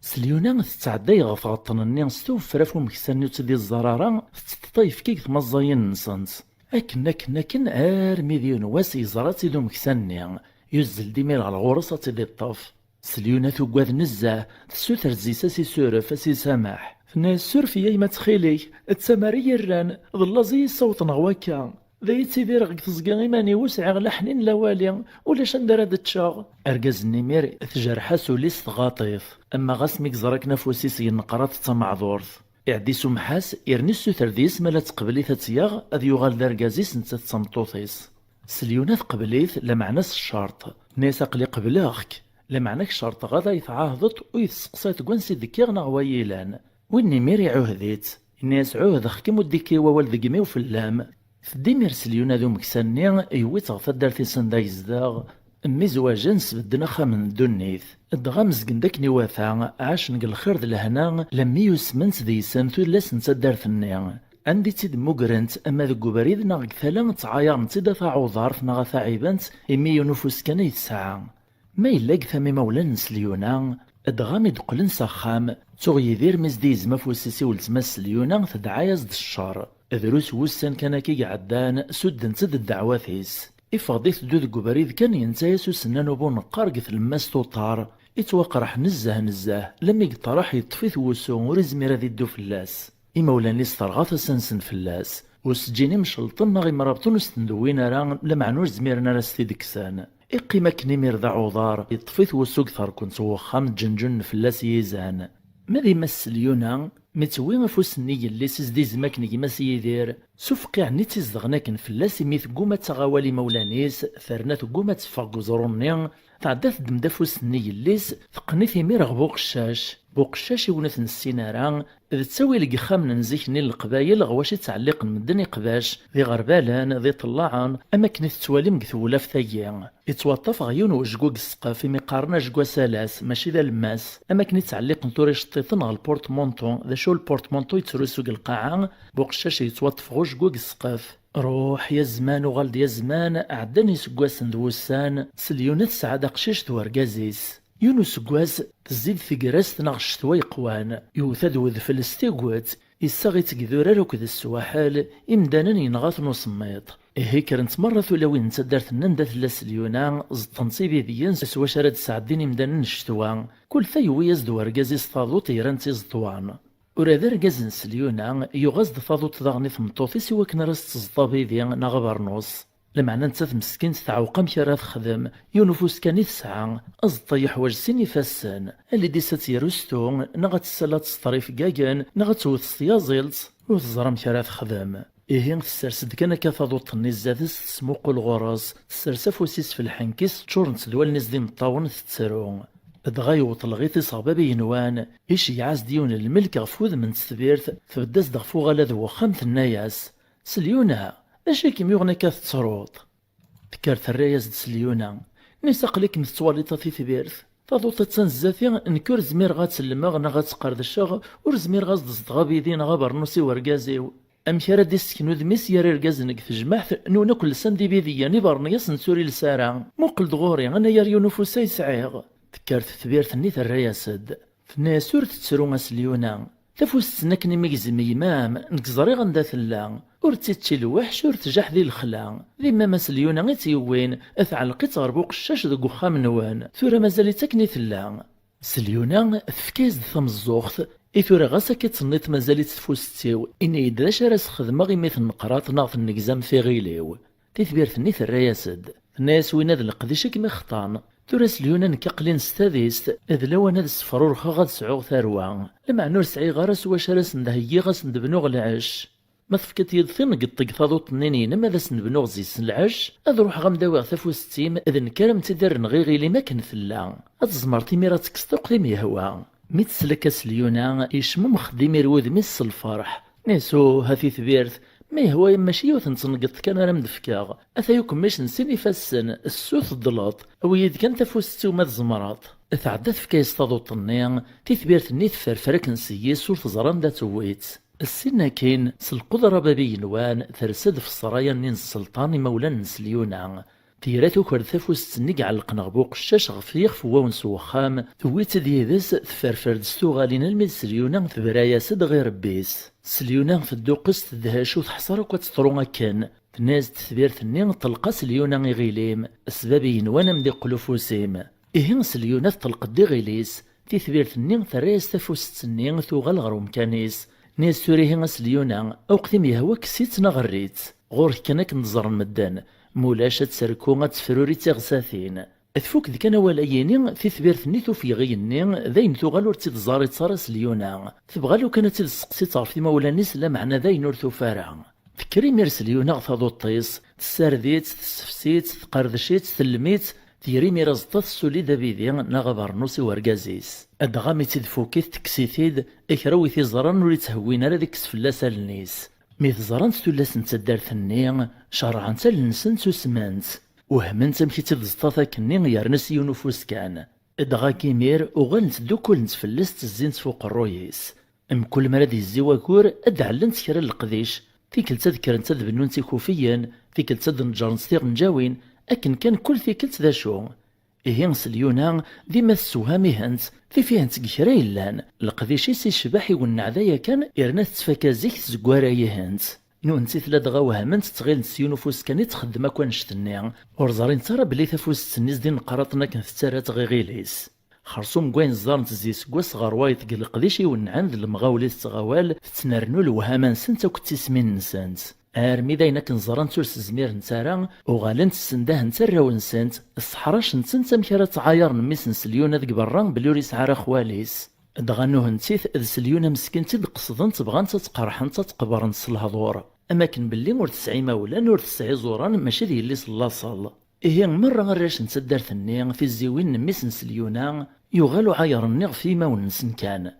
Selyuna tettɛedday ɣef tɣeṭṭen-nni s tewfer ɣef umeksa-nni ur tt-id-iẓẓar ara, tetteṭṭeḍ ayefki deg tmaẓẓayin-nsent. Akken, akken, akken, armi d yiwen wass yeẓra-tt-id umeksa-nni. Yuzzel-d imir ɣer ɣur-s ad tt-id-iṭṭef. Selyuna tuggad nezzeh, tessuter zzi-s ad s-isuref, ad s-isameḥ. Tenna-yas: "Suref-iyi a yemma ttxil-k, d tamara i yi-rran, d llaẓ i yi-ssawḍen ɣer wakka. D ay ttidireɣ deg teẓgi iman-iw ur sɛiɣ la ḥnin la wali, ulac anda ara d-ččeɣ." Argaz-nni imir tjerḥ-as ul-is tɣaṭ-it, ama ɣas mi yeẓra akken afus-is yenneqrat d tameɛdurt. Iɛedda isumeḥ-as, yerna issuter deg-s ma la teqbel-it ad tt-yaɣ, ad yuɣal d argaz-is nettat d tameṭṭut-is. Selyuna teqbel-it, lameɛna s ccerṭ. Tenna-yas: "Aql-i qebleɣ-k, lameɛna ad k-cerṭeɣ ad iyi-tɛahdeḍ ur iyi-tesseqsayeḍ deg wansi d-kkiɣ neɣ wa yilan." Win imir iɛuhed-itt. Yenna-yas: "Ɛuhdeɣ-kem ur d-ikki wawal deg imi-w fell-am." Tedda imir Selyuna d umeksa-nni, yewwi-tt ɣer taddart-is anda yezdeɣ. Mmizwajen, sbedden axxam n ddunit. Dɣa mezgen-d akken iwata, ɛacen deg lxir d lehna, lammi usment deg-sen tullas n taddart-nni. Anda i tt-id-mmugrent, ama deg ubrid neɣ deg tala, ttɛayaren-tt-id a taɛuḍart neɣ a taɛibant, imi yiwen ufus kan ay tesɛa. Ma yella deg tama imawlan n Selyuna, dɣa mi d-qqlen s axxam, tuɣ Yidir mi s-d-yezma afus-is i weltma-s Selyuna, tedɛa-yas-d ccer. Drus wussan kan akka i iɛeddan, suddent-d ddeɛwat-is. Iffeɣ-d iteddu deg ubrid kan, yenta-yas usennan ubuneqqar deg tlemmast uṭar, ittwaqreḥ nezzeh nezzeh, lammi yeṭṭerreḥ yeṭṭef-it wusu, ur izmir ad iddu fell-as. Imawlan-is terɣa tasa-nsen fell-as. Ur s-ǧǧin imcelṭen neɣ imrabṭen ur s-ten-dewwin ara, lameɛna ur zmiren ara s-t-id-kksen. Iqqim akken imir d aɛuḍar, yeṭṭef-it wusu deg terkent n wexxam, ǧenǧunen fell-as yizan. Ma d yemma-s Selyuna, mi tewwi afus-nni yelli-s i s-d-izem akken gma-s Yidir, s ufqiɛ-nni tt-izedɣen akken fell-as imi tegguma ad taɣ awal imawlan-is, terna tegguma ad teffeɣ deg uẓru-nni, tɛedda teddem-d afus-nni yelli-s, teqqen-it imir ɣer Buqeccac. Buqeccac i wen ur t-nessin ara, d ttawil deg yexxamen n zik-nni n Leqbayel ɣer wacu i ttɛelliqen medden iqbac, d iɣerbalen, d iṭellaɛen, am akken i tettwalim deg tewlaft-agi. Ittwaṭṭef ɣer yiwen wejgu deg ssqef, imi qqaren ajgu asalas, mačči d alemmas, am akken i ttɛelliqen tura iceṭṭiḍen ɣer lpurtmanṭu. D acu lpurtmanṭu yettrusu deg lqaɛa? Buqeccac yettwaṭṭef ɣer ujgu deg ssqef. Ruḥ ya zman, uɣal-d ya zman, ɛeddan iseggasen d wussan, Selyuna tesɛa-d aqcic d urgaz-is. Yiwen useggas, tezzi-d tegrest neɣ ccetwa yeqwan, yewwet-d wedfel s tiget, Issaɣ-itt deg idurar akked swaḥel, imdanen yenɣa-ten usemmiḍ. Ihi kkrent merra tulawin n taddart-nni anda tella Selyuna, ẓeṭṭent ibidyen s wacu ara d-sɛeddin imdanen n ccetwa. Kul ta yewwi-yas-d wergaz-is taḍuṭ yeran-tt iẓeṭwan. Ula d argaz n Selyuna, yuɣ-as-d taḍuṭ daɣen i tmeṭṭut-is i wakken ara s-teẓḍ abidi neɣ abernus. Lameɛna nettat meskint teɛweq amek ara texdem, yiwen ufus kan i tesɛa, aẓeṭṭa yeḥwaǧ sin ifassen, alidis ad tt-yerustu, neɣ ad tessal ad teṣṭer ifeggagen, neɣ ad tewwet s tyaẓilt, ur teẓri amek ara texdem. Ihi tessers-d kan akka taḍuṭ-nni zdat-s, tesmuqul ɣur-s, tessers afus-is f lḥenk-is, ččurent-d wallen-is d imeṭṭawen, tettru. Dɣa yewweṭ lɣiṭ-is ɣer bab igenwan, iceyyeɛ-as-d yiwen n lmelk ɣef wudem n tetbirt, tbedd-as-d ɣef uɣalad n wexxam, tenna-yas: "Selyuna, d acu i kem-yuɣen akka tettruḍ?" Tekker terra-yas-d Selyuna: "Nis aql-ikem tettwaliḍ a titbirt. Taḍuṭ attan zdat-i, nekk ur zmireɣ ad tt-llemeɣ neɣ ad tt-qerdceɣ, ur zmireɣ ad s-d-ẓḍeɣ abidi neɣ abernus i wergaz-iw. Amek ara d-issken udem-is gar irgazen deg tejmaɛt, nwen akk lsan d ibidiyen, ibernyas-nsen ur iles ara? Muqel-d ɣur-i, anagar yiwen ufus ay sɛiɣ." Tekker tetbirt-nni terra-yas-d. Tenna-yas: "Ur tettru a Selyuna. Tafust-nni akken i m-igzem yemma-m, nekk ẓriɣ anda tella. Ur tt-ičči lweḥc, ur tjaḥ di lexla. D yemma-m a Selyuna i tt-yewwin, tɛelleq-itt ɣer buqeccac deg uxxam-nwen. Tura mazal-itt akken i tella." Selyuna tefka-yas-d tameẓẓuɣt, i tura ɣas akka i tt-tenniḍ mazal-itt tfust-iw, ini-yi-d d acu ara s-xedmeɣ imi tenneqraḍ neɣ tennegzam tiɣil-iw. Titbirt-nni terra-yas-d. Tenna-yas: "Winna d leqdic i kem-ixeṭṭan. Tura Selyuna nekk aql-in s tadist, d lawan ad ssefrureɣ ad sɛuɣ tarwa. Lameɛna ur sɛiɣ ara s wacu ara sen-d-heggiɣ ad sen-d-bnuɣ lɛecc. Ma tefkiḍ-yi-d tineggeḍt deg taḍuṭ-nni-inem ad asen-d-bnuɣ zzit-sen lɛecc, ad ruḥeɣ ad m-d-awiɣ tafust-im, d nekk ara m-tt-id-irren ɣer iɣil-im akken tella. Ad tzemreḍ imir ad tekkseḍ akk tim yehwa." Mi tesla akka Selyuna, yecmumex-d imir wudem-is s lferḥ. Nisu, ha titbirt, ma yehwa-yam mačči yiwet n tneggeḍt kan ara m-d-fkeɣ. Ataya ukemmic n sin ifassen, ssu teddleḍ. Awi-yi-d kan tafust-iw ma tzemreḍ. Tɛedda tefka-yas taḍuṭ-nni, titbirt-nni tefferfer akken s yis ur teẓri anda tewwi-tt. Ssin akkin, s lqudra bab igenwan, tersa-d f ssraya-nni n sselṭan imawlan n Selyuna. Tira tuker-d tafust-nni iɛellqen ɣef uqeccac ɣef yixef n wawen s wexxam, tewwi-tt-id yid-s, tefferfer-d s tuɣalin almi d Selyuna tebra-yas-d ɣer irebbi-s. Selyuna tedduqqes tedhec u teḥṣer akk ad teḍru akken. Tenna-yas-d tetbirt-nni: "Ṭelq a Selyuna iɣil-im, s bab igenwan a m-d-iqqel ufus-im." Ihi Selyuna teṭleq-d iɣil-is, titbirt-nni terra-yas tafust-nni tuɣal ɣer umkan-is. Tenna-yas tura ihi a Selyuna, aweqt i m-yehwa kkes-itt neɣ err-itt. Ɣur-k kan akken d-ẓren medden, mulac ad terku ad tefruri d tiɣsatin. Tfuk-d kan awal-ayini, titbirt-nni tufeg igenni, d ayen tuɣal ur tt-id-ẓarit ara Selyuna. Tebɣa lukan ad tt-id-tesseqsi ɣef imawlan-is, lameɛna d ayen ur tufi ara. Tekker imir Selyuna ɣer taḍuṭ-is, tessared-itt, tessefsi-tt, tqerdec-itt, tellem-itt, tger imir aẓeṭṭa, tessuli-d abidi neɣ abernus i urgaz-is. Dɣa mi tt-id-tfukit tekkes-it-id, kra wi t-iẓran ur itthewwin ara ad ikkes fell-as allen-is. Mi t-ẓrant tullas n taddart-nni, cerɛent allen-nsent usment. Wehment amek i tt-id-ẓeṭṭat akkenni yerna s yiwen ufus kan. Dɣa akk imir uɣalent ddukulent fell-as ttezzint f uqerruy-is. Mkul mi ara d-yezzi wagur, ad d-ɛellent kra n leqdic. Tikkelt ad kkrent ad bnunt ikufiyen, tikkelt ad d-neǧǧrent tiɣenǧawin, akken kan kul tikkelt d acu. Ihi Selyuna dima tessewham-ihent, tif-ihent deg kra yellan, leqdic-is icbeḥ iwenneɛ d aya kan, yerna tettfaka zik tzeggara-ihent. Nuhenti tella dɣa wehment, ttɣilent s yiwen ufus kan i txeddem akk annect-nni, ur ẓrint ara belli tafust-nni s d ineqraṭen akken tettarra-tt ɣer iɣil-is. Xersum n wayen ẓẓarent zi seggas ɣer wayeḍ deg leqdic iwennɛen d lemɣawla i tettɣawal, tettnernu lewhama-nsent akked tismin-nsent. Armi d ayen akken ẓrant ur s-zmirent ara, uɣalent ssendahent arraw-nsent, sseḥracent-tent amek ara ttɛayaren mmi-s n Selyuna deg berra belli ur yesɛi ara xwali-s. Dɣa nuhenti-t d Selyuna meskint i d-qesdent, bɣant ad tt-qerḥent, ad tt-qebrent s lehdur. Am akken belli ur tesɛi imawlan, ur tesɛi iẓuran, mačči d yelli-s n laṣel. Ihi merra arrac n taddart-nni, tiziwin n mmi-s n Selyuna, yuɣal uɛayer-nni ɣef yimawen-nsen kan.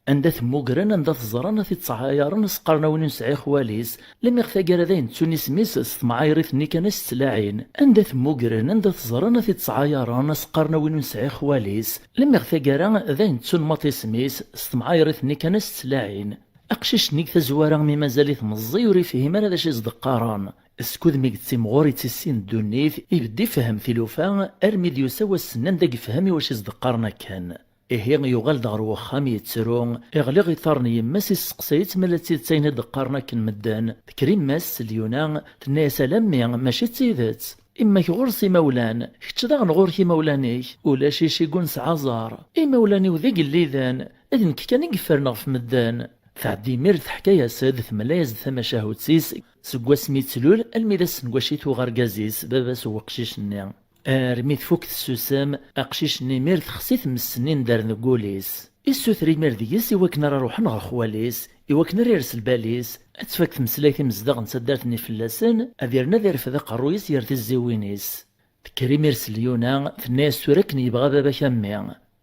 Anda t-mmugren, anda t-ẓran, a t-id-ttɛayaren, a s-qqaren a win ur nesɛi xwali-s, lemmiɣ taggara d ayen ttun isem-is s temɛayrit-nni kan a s-ttlaɛin. Anda t-mmugren, anda t-ẓran, a t-id-ttɛayaren, a s-qqaren a win ur nesɛi xwali-s, lemmiɣ taggara d ayen ttun maṭ isem-is s temɛayrit-nni kan a s-ttlaɛin. Aqcic-nni deg tazwara, mi mazal-it meẓẓiy, ur yefhim ara d acu i s-d-qqaren. Skud mi yettimɣur yettissin ddunit, ibedd ifehhem tilufa, armi d-yusa wass-nni anda yefhem i wacu i s-d-qqaren akken. Ihi yuɣal-d ɣer wexxam yettru, iɣli ɣer iḍarren n yemma-s, isseqsay-itt ma la d tidet ayen i d-qqaren akken medden. Tekker yemma-s s Lyuna, tenna-yas: "Ala mmi, mačči d tidet. Imma-k ɣur-s imawlan, kečč daɣen ɣur-k imawlan-ik. Ulac icigun s aɛẓar. Imawlan-iw d igelliden, d nekk kan i yeffren ɣef medden." Tɛedda imir teḥka-yas-d, temla-yas-d tamacahut-is seg wasmi i tlul almi d ass n wacu i tuɣ argaz-is, baba-s n weqcic-nni. Armi tfuk tessusem, aqcic-nni imir texsi tmes-nni n-ddren deg wul-is. Issuter imir deg-s i wakken ara ruḥen ɣer xwali-s, i wakken ara ires lbal-is, ad tfak tmeslayt imezdaɣ n taddart-nni fell-asen, ad irnu ad irfed aqerruy-is ger tizziwin-is. Tekker imir s Lyuna, tenna-yas: "Tura akken yebɣa baba-k a mmi,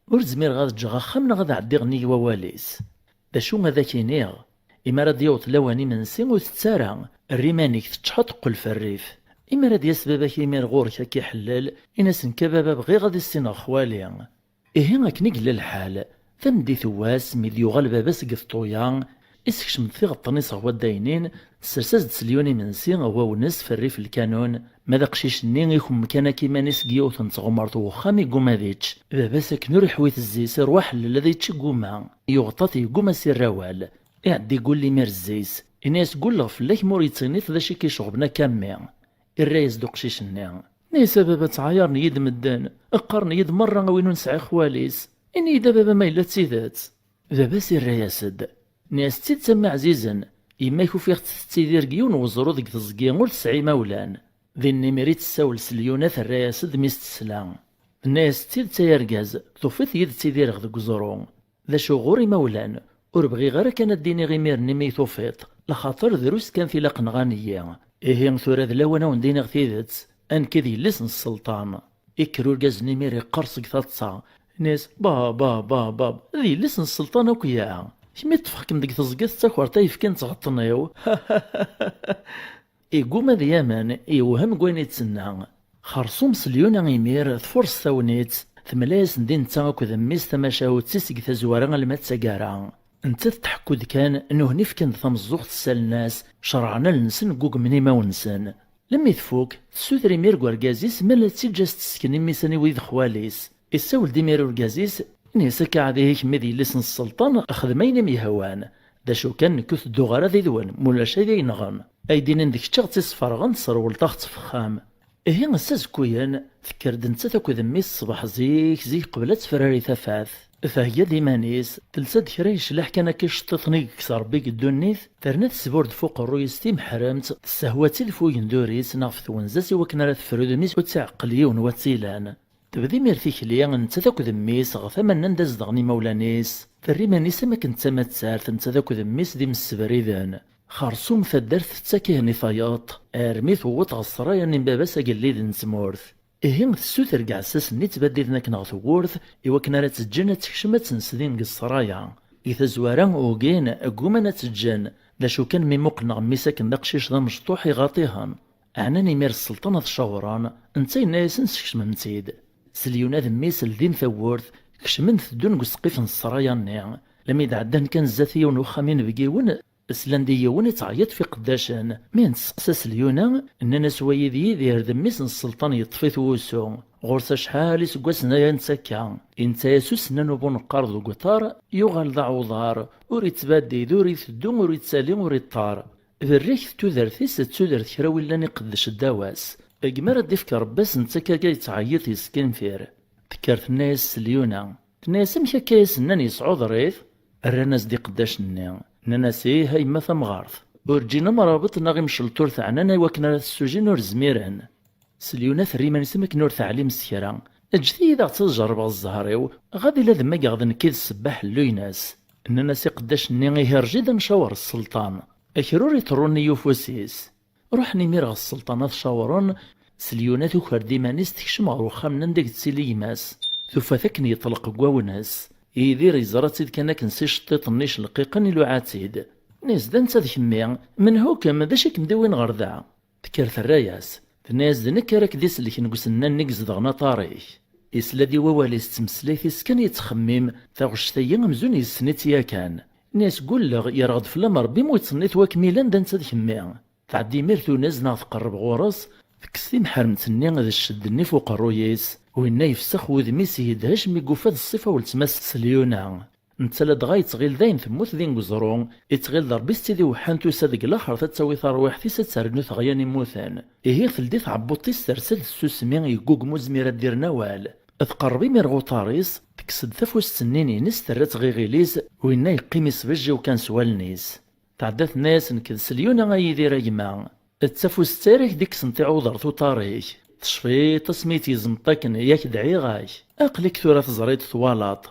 ur zmireɣ ad ǧǧeɣ axxam neɣ ad ɛeddiɣ nnig wawal-is. D acu ad ak-iniɣ? Imi ara d-yaweḍ lawan imensi ur tett ara, err iman-ik teččeḥ ad teqqel f rrif. Imi ara d-yas baba-k imir ɣur-k ad k-iḥellel, in-as nekk a baba bɣiɣ ad issineɣ xwali." Ihi akken i yella lḥal, tameddit n wass mi d-yuɣal baba seg tṭuya, isekcem-d tiɣeṭṭen-is ɣer waddaynin, tessers-as-d s Lyuna imensi ɣer wawnes f rrif lkanun, ma d aqcic-nni ikum kan akk iman-is deg yiwet n tɣemert n wexxam, iguma ad ičč. Baba-s akken ur iḥwi tezzi-s, iruḥ ḥellel ad ičč iguma, yuɣeṭṭat iguma s irrawal. Iɛeddi igul imir zzi-s, ini-as: "Gulleɣ fell-ak ma ur yettiniḍ d acu i k-iceɣben akka a mmi." Irra-yas-d uqcic-nni. Nni-as: "A baba, ttɛayaren-iyi-d medden, qqaren-iyi-d merra a win ur nesɛi xwali-s. Ini-yi-d a baba ma yella d tidet." Baba-s irra-yas-d. Nni-as: "D tidet a mmi ɛzizen, yemma-k ufiɣ-tt tettidir deg yiwen weẓru deg teẓgi ur tesɛi imawlan." Din imir i tessawel s Lyuna, terra-yas-d mi s-tesla. Tenna-yas: "D tidet ay argaz, tufiḍ-iyi d ttidireɣ deg uẓru. D acu ɣur imawlan, ur bɣiɣ ara kan ad d-iniɣ imir-nni mi tufiḍ, laxaṭer drus kan tilaq nɣan-iyi. Ihi tura d lawan a wen-d-iniɣ tidet, a nekk d yelli-s n sselṭan." Ikker urgaz-nni imir iqqers seg taḍsa, ini-as: "Bab, bab, bab, bab, d yelli-s n sselṭan akk ya. Kemm i ṭṭfeɣ-kem deg teẓgi tettakreḍ ayefki n tɣeṭṭen-iw." Iguma ad yamen, yewhem deg wayen i d-tenna. Xerṣum s Lyuna imir tfurṣ tagnit, temla-yasen-d i netta akked mmi-s tamacahut-is seg tazwara alma d taggara. Nettat tḥekku-d kan, nuhni fkan-d tameẓẓuɣt, ssalen-as, cerɛen allen-nsen, ggugmen imawen-nsen. Lemmi tfuk, tessuter imir deg urgaz-is ma la tt-iǧǧ as-tessken i mmi-s anwa i d xwali-s. Issawel-d imir urgaz-is, ini-as: "Akka ɛad ihi kemm i d yelli-s n sselṭan, xdem ayen i m-yehwan. D acu kan, nekk ur tedduɣ ara did-wen, mulac ad iyi-nɣen. Ay d-inin d kečč a ɣ-tt-isferɣen, tesrewleḍ a ɣ-tt f axxam." Ihi ass azekkuyen, tekker-d nettat akked mmi-s ṣṣbeḥ zik zik qbel ad tefrari tafat. Thegga-d iman-is, telsa-d kra yeclaḥ kan akka iceṭṭiṭen i yekkes Rebbi deg ddunit, terna tesbur-d f uqerruy-is timeḥremt, tessehwa-tt-id f ugendur-is neɣ f twenza-s i wakken ara tefru udem-is ur tt-iɛeqqel yiwen watt-ilan. Tebda imir tikli, nettat akked mmi-s, ɣer tama-nni anda zedɣen imawlan-is. Terra iman-is am akken d tamattart, nettat akked mmi-s d imessebriden. Xerṣum taddart tettak ihen i tayeḍ, armi tewweḍ ɣer ssṛaya-nni n baba-s agellid n tmurt. Ihi tessuter deg iɛessasen-nni ttbaddiden akken ɣer tewwurt, i wakken ara tt-ǧǧen ad tekcem ad tt-nsdin deg ssṛaya. Deg tazwara, ugin, gguman ad tt-ǧǧen, d acu kan mi muqlen ɣer mmi-s akken d aqcic d amecṭuḥ iɣaṭ-ihen. Ɛnan imir sselṭan ad cawren, netta yenna-yasen: "Skecmem-tt-id." S Lyuna d mmi-s ldin tawwurt, kecmen teddun deg useqqif n ssṛaya-nni. Lami d-ɛeddan kan zdat yiwen uxxam inebgiwen, slan-d i yiwen ittɛeyyiḍ f iqeddacen. Mi n-testeqsa s Lyuna, nnan-as: "Wayi d Yidir, d mmi-s n sselṭan, yeṭṭef-it wusu. Ɣur-s acḥal iseggasen aya netta akka." Inta-yas usennan ubuneqqar d ugeṭar, yuɣal d aɛuḍar, ur ittbaddid, ur iteddu, ur ittali, ur iṭṭar. Berrik d tudert-is d tudert kra willan iqeddec ddaw-as. Gma ara d-ifk Rebbi-s netta akka yettɛeyyiḍ yeskinfir. Tekker tenna-yas s Lyuna. Tenna-yas: "Amek akka i as-nnan yesɛuḍer-it?" Rran-as-d iqeddacen-nni. Nnan-as: "Ih, a yemma tamɣart. Ur ǧǧin amrabeṭ neɣ imcelṭ ur t-ɛnan i wakken ara t-ssujin ur zmiren." S Lyuna terra iman-is am akken ur teɛlim s kra. "Ǧǧet-iyi daɣ ad tt-ad jerrbeɣ zzher-iw, ɣad ila d mmageɣ d nekk i d ssebba ḥellu-ines." Nnan-as iqeddacen-nni: "Ihi rǧi-d ad ncawar sselṭan." Akrur iṭerrun i ufus-is. Ruḥen imir ɣer sselṭan ad cawren. S Lyuna tuker-d iman-is tekcem ɣer uxxam-nni anda i yettili gma-s. Tufa-t akken yeṭleq deg wawnes. Yidir yeẓra-tt-id kan akken s iceṭṭiṭen-nni icelqiqen iluɛa-tt-id. Nni-as: "D anta d kemmi? Menhu-kem? D acu i kem-d-iwin ɣer da?" Tekker terra-yas. Tenna-yas: "D nekk ara k-d-isellken deg usennan-nni i izedɣen aṭar-ik." Isla-d i wawal-is d tmeslayt-is kan yettxemmim, taɣect-agi amzun yessen-itt yakan. Nni-as: "Gulleɣ, yerɣ-d fell-am Rebbi mi ur yettnit wakk mi llan d anta d kemmi." Tɛeddi imir tunez neɣ tqerreb ɣur-s, tekkes timeḥremt-nni d ccedd-nni f uqerruy-is. Winna yefsex wudem-is yedhec mi yufa d ṣṣifa weltma-s s Lyuna. Netta ladɣa yettɣil dayen temmut din deg uẓru, yettɣil d Ṛebbi s tid iweḥḥan tusa-d deg laxert ad tawi tarwiḥt-is ad ternu teɣya n immuten. Ihi teldi tɛebbuḍt-is tersa-d tsusmi, yeggugem ur zmir ad d-irren awal. Tqerreb imir ɣer uḍar-is, tekkes-d tafust-nni-ines terra-tt ɣer iɣil-is, winna yeqqim isbejjiw kan s wallen-is. Tɛedda tenna-yas: "Nekk d Selyuna a Yidir a gma. D tafust-a ara k-d-ikksen tiɛuḍert uḍar-ik. Tecfiḍ asmi i tt-yezmeḍ akken yak dɛiɣ-ak. Aql-ik tura teẓriḍ twalaḍ.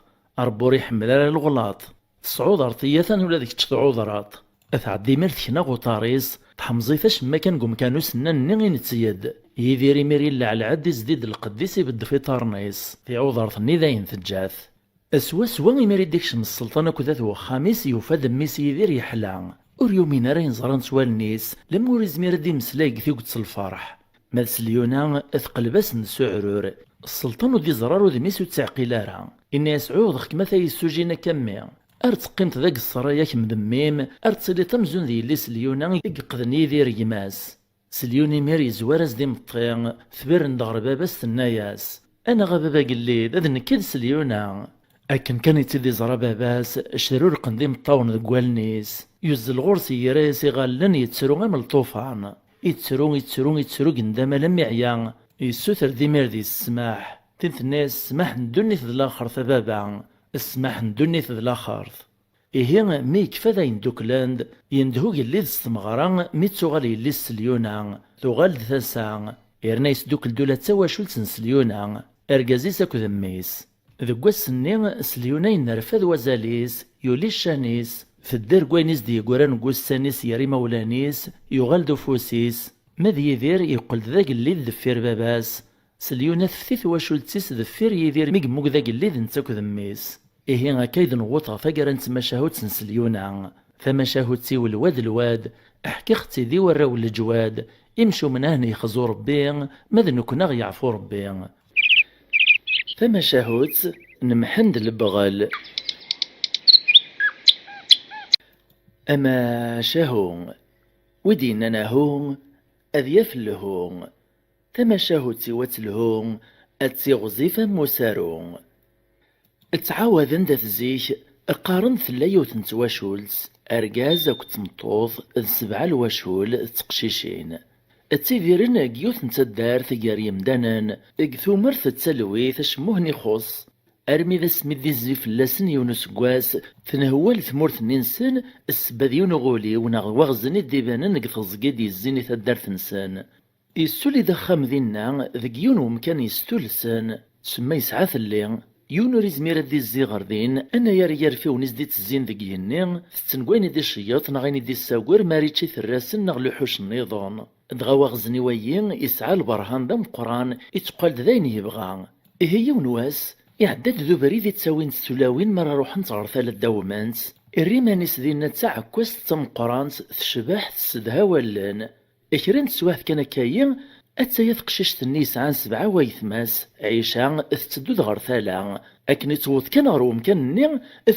Ṛebbi ur iḥemmel ara leɣlaṭ. Tesɛuḍreḍ-iyi atan ula d kečč tɛuḍreḍ." Tɛedda imir tekna ɣer uḍar-is, teḥmeẓ-it acemma kan deg umkan usennan-nni i netteg-d. Yidir imir yelleɛleɛ-d, izdi-d lqedd-is, ibedd ɣef iḍarren-is. Tiɛuḍert-nni dayen teǧǧa-t. Swaswa imir i d-ikcem sselṭan akked at wexxam-is, yufa-d mmi-s Yidir yeḥla. Ur yumin ara ayen ẓran s wallen-is, lemmer ur izmir ad d-imeslay deg tuget s lferḥ. Ma d Selyuna, teqleb-asen-d s uɛrur. Sselṭan ur d-iẓerr ara udem-is, ur tt-iɛqil ara. Inna-yas: "Ɛuhdeɣ-kem a tayessujin akka mmi. Ar teqqimeḍ deg ṣṣray-a kemm d mmi-m, ar tettiliḍ amzun d yelli-s Selyuna i yeqqden Yidir gma-s." Selyuna imir yezwar-as-d imeṭṭi, tberren-d ɣer baba-s tenna-yas: "Anaɣ a baba agellid, d nekk i d Selyuna." Akken kan i tt-id-iẓra baba-s, crurqen-d imeṭṭawen deg wallen-is. Yuzzel ɣur-s, yerra-yas iɣallen, yettru am lṭufan. Yettru, yettru, yettru, gendam alammi yeɛya. Yessuter-d imir deg-s ssmaḥ. Tin tenna-yas: "Ssmaḥ n ddunit d laxert a baba, ssmaḥ n ddunit d laxert." Ihi, mi yekfa d ayen dduklen-d, yendeh ugellid s tmeɣra mi d-tuɣal yelli-s Selyuna, tuɣal-d tasa, yerna yesdukkel-d ula d tawacult n Selyuna, argaz-is akked mmi-s. Deg wass-nni, Selyuna yennerfad wazal-is, yuli ccan-is, tedder deg wayen i s-d-yeggran deg wussan-is ger imawlan-is, yuɣal-d ufus-is. Ma d Yidir, yeqqel-d d agellid deffir baba-s. Selyuna tefti twacult-is deffir Yidir mi yemmug d agellid netta akked mmi-s. Ihi akka i d-newweḍ ɣer taggara n tmacahut n Selyuna. Tamacahut-iw lwad lwad, ḥkiɣ-tt-id i warraw n leǧwad, imcumen a hen-yexzu Rebbi, ma d nekkni a ɣ-yeɛfu Rebbi. Tamacahut n Mḥend Lebɣel. Amacahu, wi d-yennan ahu, ad yaf lhu. Tamacahut-iw ad telhu, ad tiɣzif am usaru. Ttɛawaden-d at zik, qqaren-d tella yiwet n twacult, argaz akked tmeṭṭut, d sebɛa lwacul d teqcicin. Ttidiren deg yiwet n taddart gar yemdanen, deg tumert d talwit acemmuh n ixuṣ, armi d asmi d-izzi fell-asen yiwen useggas, tenhewwal tmurt-nni-nsen, ssebba d yiwen uɣuliw neɣ d waɣzen i d-ibanen deg teẓgi d-yezzin i taddart-nsen. Yessuli-d axxam dinna, deg yiwen wemkan yestulsen, tsemma yesɛa telli. Yiwen ur izmir ad d-izzi ɣer din, anayer n yirfiwen i s-d-ittezzin deg yigenni, tetten deg wayen i d-iceyyeḍ neɣ ayen i d-issager mi ara yečč iterrasen neɣ luḥuc nniḍen. Dɣa waɣzen i wayi, yesɛa lberhan d ameqqran, itteqqal-d d ayen yebɣa. Ihi yiwen wass, iɛedda-d d ubrid i ttawint tulawin mi ara ruḥent ɣer tala ddawment. Irra iman-is dinna d taɛekkazt d tameqqrant, tecbeḥ, tessedha wallen. Kra n teswiɛt kan akkayi, attaya teqcict-nni yesɛan sebɛa waytma-s, Ɛica, tetteddu-d ɣer tala. Akken i tewweḍ kan ɣer wemkan-nni,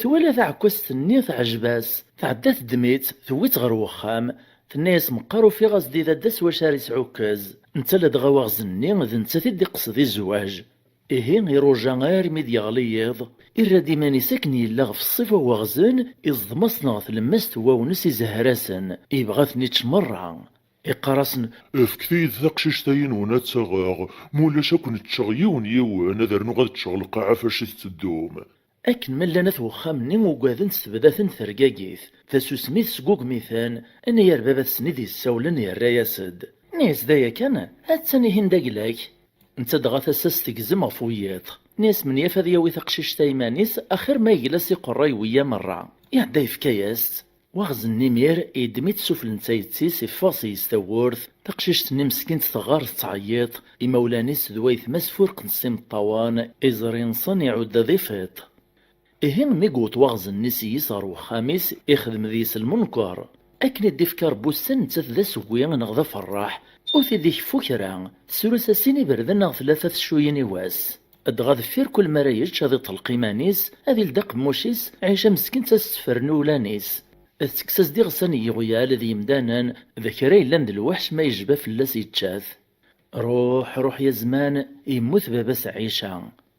twala taɛekkazt-nni teɛjeb-as. Tɛedda teddem-itt, tewwi-tt ɣer wexxam. Tenna-yas: "Meqqar ufiɣ-as-d i dadda s wacu ara isɛukkez." Netta ladɣa waɣzen-nni, d nettat i d-iqsed i zzwaǧ. Ihi, iruja armi d-yeɣli yiḍ, irra-d iman-is akken yella ɣef ṣṣifa n waɣzen, iẓḍem-asen ɣer tlemmast n wawnes, izehher-asen, yebɣa ad ten-ičč merra. Iqqar-asen: "Efket-iyi-d taqcict-ayi-nwen ad tt-aɣeɣ, ma ulac ad ken-ččeɣ yiwen yiwen, ad rnuɣ ad ččeɣ lqaɛa fac i tetteddum." Akken ma llan at wexxam-nni ugaden-tt tebda-ten tergagit, tasusmi tesgugem-iten, anayer baba-tsen i d-yessawlen yerra-yas-d. Nni-as: "D aya kan, attan ihin d agla-k." Netta dɣa tasa-s tegzem ɣef wiyiḍ. Nni-as: "Menyaf ad yawi taqcict-a iman-is, axir ma yegla s iqerra yewwi-ya merra." Iɛedda yefka-yas-tt. Waɣzen-nni imir, yeddem-itt sufell n tayet-is, iffeɣ seg-s tawwurt. Taqcict-nni meskint teɣɣar tettɛeyyiḍ. Imawlan-is d waytma-s furqen s imeṭṭawen, iẓri-nsen iɛudda d ifiṭ. Ihi, mi yewweḍ waɣzen-nni s-yis ɣer wexxam-is, ixdem deg-s lmunker. Akken i d-ifka Rebbi ussan, nettat d asewwi neɣ d aferraḥ, ur t-id-ikeffu kra. Tesru-s-asin iberdan neɣ tlata teccuyin i wass. Dɣa deffir kul mi ara yečč, ad iṭelq iman-is, ad ildi aqemmuc-is, Ɛica meskint ad s-tefren ulanis. Tekkes-as-d iɣsan n yiɣyal d yemdanen, d kra yellan d lweḥc ma yejba fell-as yečča-t. Ruḥ, ruḥ ya zman, yemmut baba-s Ɛica.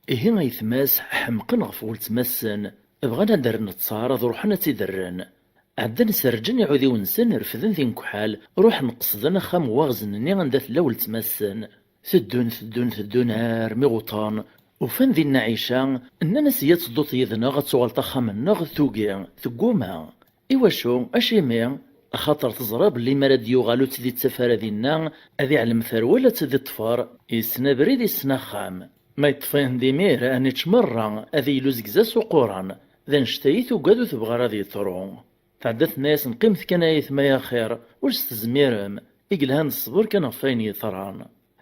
Ihi aytma-s ḥemqen ɣef weltma-sen, bɣan ad d-rren ttaṛ ad ruḥen ad tt-id-rren. Ɛeddan serǧen iɛudiwen-nsen, refden tinekḥal, ruḥen qesden axxam n waɣzen-nni anda tella weltma-sen. Teddun, teddun, teddun armi ɣuṭan. Ufan dinna Ɛica, nnan-as: "Iyya ad tedduḍ yid-neɣ, ad tuɣaleḍ axxam-nneɣ." Tugi, tegguma. Iwacu? Acimi? Axaṭer teẓra belli mi ara d-yuɣal ur tt-id-ittaf ara dinna, ad iɛlem terwel ad tt-id-iṭṭfer. Yessen abrid, yessen axxam. Ma yeṭṭef-ihen d imir, ad ničč merra, ad yili uzegza s uquran. D annect-a i tugad, ur tebɣi ara ad yeḍru. Tɛedda tenna-yasen: "Qqimet kan ay aytma axir, ur s-tezmirem, i yelhan d ṣṣber kan ɣef wayen yeḍran."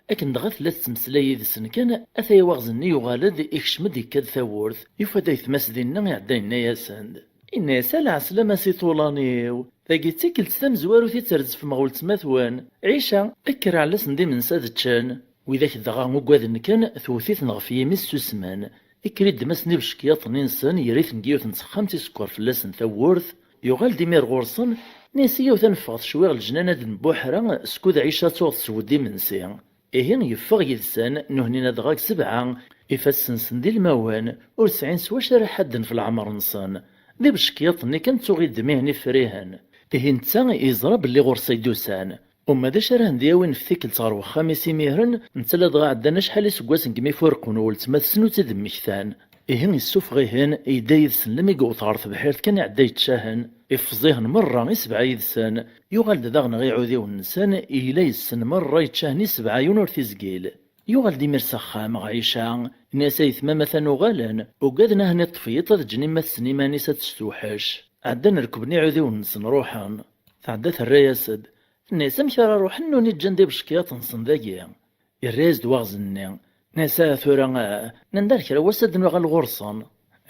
Akken dɣa tella tettmeslay yid-sen kan, ataya waɣzen-nni yuɣal-d, ikcem-d, ikka-d tawwurt, yufa-d aytma-s dinna, iɛedda yenna-yasen-d. Yenna-yas: "A lɛeslama a si Ṭulan-iw, tagi d tikkelt tamezwarut i d-trezzfem ɣer weltma-twen. Ɛica, kker ɛell-asen-d imensi ad ččen." Widak dɣa ugaden kan, tewwet-iten ɣef yimi, ssusmen. Ikker iddem-asen ibeckiyaṭ-nni-nsen, yerr-iten deg yiwet n texxamt, isekker fell-asen tawwurt, yuɣal-d imir ɣur-sen, nni-as: "Iyyaw ad neffeɣ cwiɣ leǧnan ad nbuḥra, skud Ɛica ad tuɣ tessew-d imensi." Ihi yeffeɣ yid-sen, nuhnin dɣa deg sebɛa, ifassen-nsen d ilmawen, ur sɛin s wacu ara ḥadden f leɛmer-nsen. D ibeckiyaṭ-nni kan ttuɣ iddem-ihen ifrihen. Ihi netta yeẓra belli ɣur-s ay d-usan. Uma d acu ara hen-d-yawin f tikkelt ɣer wexxam-is imiren, netta ladɣa ɛeddan acḥal iseggasen deg mi furqen weltma-tsen ur tt-id-mmektan. Ihi issufeɣ-ihen, yedda yid-sen lammi yewweḍ ɣer tebḥirt kan iɛedda yečča-hen, iffeẓ-ihen merra, isebɛa yid-sen. Yuɣal-d daɣen ɣer iɛudiwen-nsen, yella yessen merra yečča-hen isebɛa, yiwen ur t-izgil. Yuɣal-d imir s axxam ɣer Ɛica, yenna-yas: "Aytma, ma atan uɣalen." Ugaden ahen iṭṭef yiṭ ad ǧǧen imma-tsen iman-is ad testewḥec. Ɛeddan rekben iɛudiwen-nsen ruḥen. Tɛedda terra-yas-d. Tenna-yas: "Amek ara ruḥen, nuni ǧǧan-d ibeckiyaṭ-nsen dagi?" Irra-yas-d waɣzen-nni. Tenna-yas: "Ah, tura, ah, nnan-d ar kra wass ad nuɣal ɣur-sen."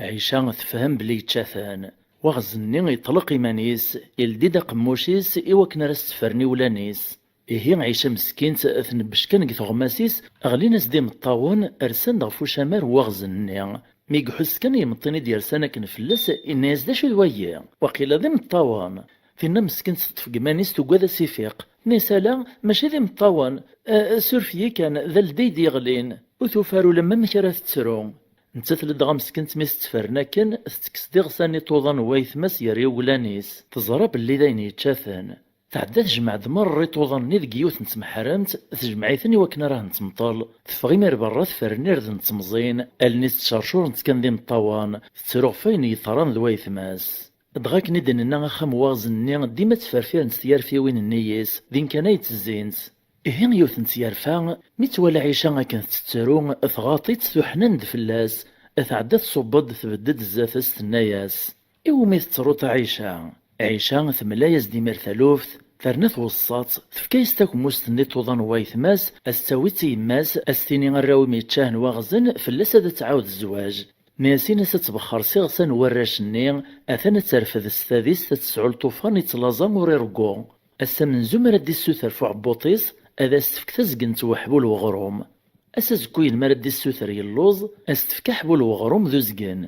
Ɛica tefhem belli yečča-ten. Waɣzen-nni yeṭleq iman-is, yeldi-d aqemmuc-is i wakken ara s-ttefren iwlan-is. Ihi Ɛica meskint tnebbec kan deg teɣmas-is, ɣlin-as-d imeṭṭawen, rsan-d ɣef ucamar n waɣzen-nni. Mi iḥuss kan imeṭṭi-nni d-yersan akken fell-as, yenna-yas: "D acu d wagi? Waqila d imeṭṭawen." Tinna meskint teṭṭef deg iman-is, tugad ad s-ifiq. Tenna-yas: "Ala, mačči d imeṭṭawen. Eh, suref-iyi kan, d aldi i d-yeɣlin." Ur tufi ara ulamma amek ara tettru. Nettat ladɣa meskint mi s-ttferen akken, tettekkes-d iɣsan iṭuḍan n waytma-s gar iwlan-is. Teẓra belli d ayen yečča-ten. Tɛedda tejmeɛ-d merra iṭuḍan-nni deg yiwet n tmeḥremt, tejmeɛ-iten i wakken ara hen-temṭel. Teffeɣ imir berra, tefren irden d temẓin, allen-is ttcercurent kan d imeṭṭawen, tettru ɣef wayen yeḍran d waytma-s. Dɣa akken i d-nenna, axxam n waɣzen-nni dima ttferfiren s tyerfiwin-nni-is, din kan ay ttezzint. Ihi yiwet n tyerfa, mi twala Ɛica akken tettru, tɣaḍ-itt tuḥnan-d fell-as, tɛedda tṣubb-d, tbedd-d zdat-s, tenna-yas: "Iwumi tettruḍ a Ɛica?" Ɛica temla-yas-d imir taluft, terna tweṣṣa-tt, tefka-yas takemmust-nni iṭuḍan n waytma-s, a s-tt-tawi i yemma-s, a s-tini: "Arraw-im yečča-hen waɣzen, fell-as ad tɛawed zzwaǧ." Nna-yas: "In-as ad tbexxer s iɣsan n warrac-nni, atan ad terfed s tadist, ad tesɛu lṭufan i ttlaẓa ur ireggu." Ass amenzu mi ara d-issuter f uɛebbuṭ-is, ad as-tefk tazgent n weḥbu n weɣrum. Ass azekkuyen mi ara d-issuter yelluẓ, ad as-tefk aḥbu n weɣrum d uzgen.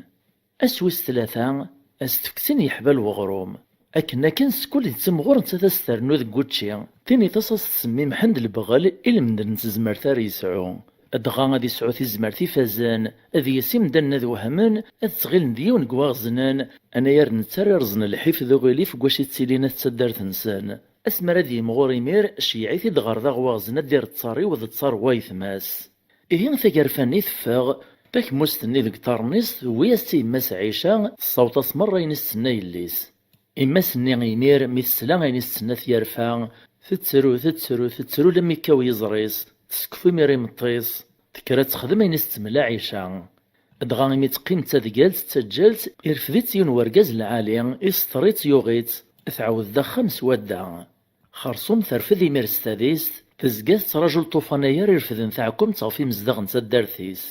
Ass wis tlata, ad as-tefk sin yeḥba n weɣrum. Akken akken, skud i d timɣur, nettat ad as-ternu deg wučči. Tin iṭas ad as-tsemmi Mḥend Lebɣel, i lemdel n tezmert ara yesɛu. Dɣa ad yesɛu tizmert ifazen, ad yis imdanen ad wehmen, ad ttɣilen d yiwen deg waɣeznen, anayer netta ara yerẓen lḥif d uɣilif deg wacu i ttilin at taddart-nsen. Asmi ara d-yimɣur imir, ceyyeɛ-it-id ɣer daɣ waɣzen ad d-irr ttaṛ iwed ttaṛ n waytma-s. Ihi tagerfa-nni teffeɣ, takemmust-nni deg ṭṭarn-is, tewwi-yas-tt i yemma-s Ɛica, tessaweḍ-as merra ayen i s-tenna yelli-s. Imma-s-nni imir mi tesla ayen i s-tenna tyerfa, tettru, tettru, tettru lammi yekkaw yiẓri-s, tessekf imir imeṭṭi-s, tekker ad texdem ayen i s-temla Ɛica. Dɣa imi teqqim d tadgalt d taǧǧalt, irfed-itt yiwen wergaz lɛali, iseṭṭer-itt, yuɣ-itt, tɛawed d axxam s wadda. Xerṣum terfed imir s tadist, tezga tettraǧu lṭufan-ayi ara irefden taɛkumt ɣef imezdaɣ n taddart-is.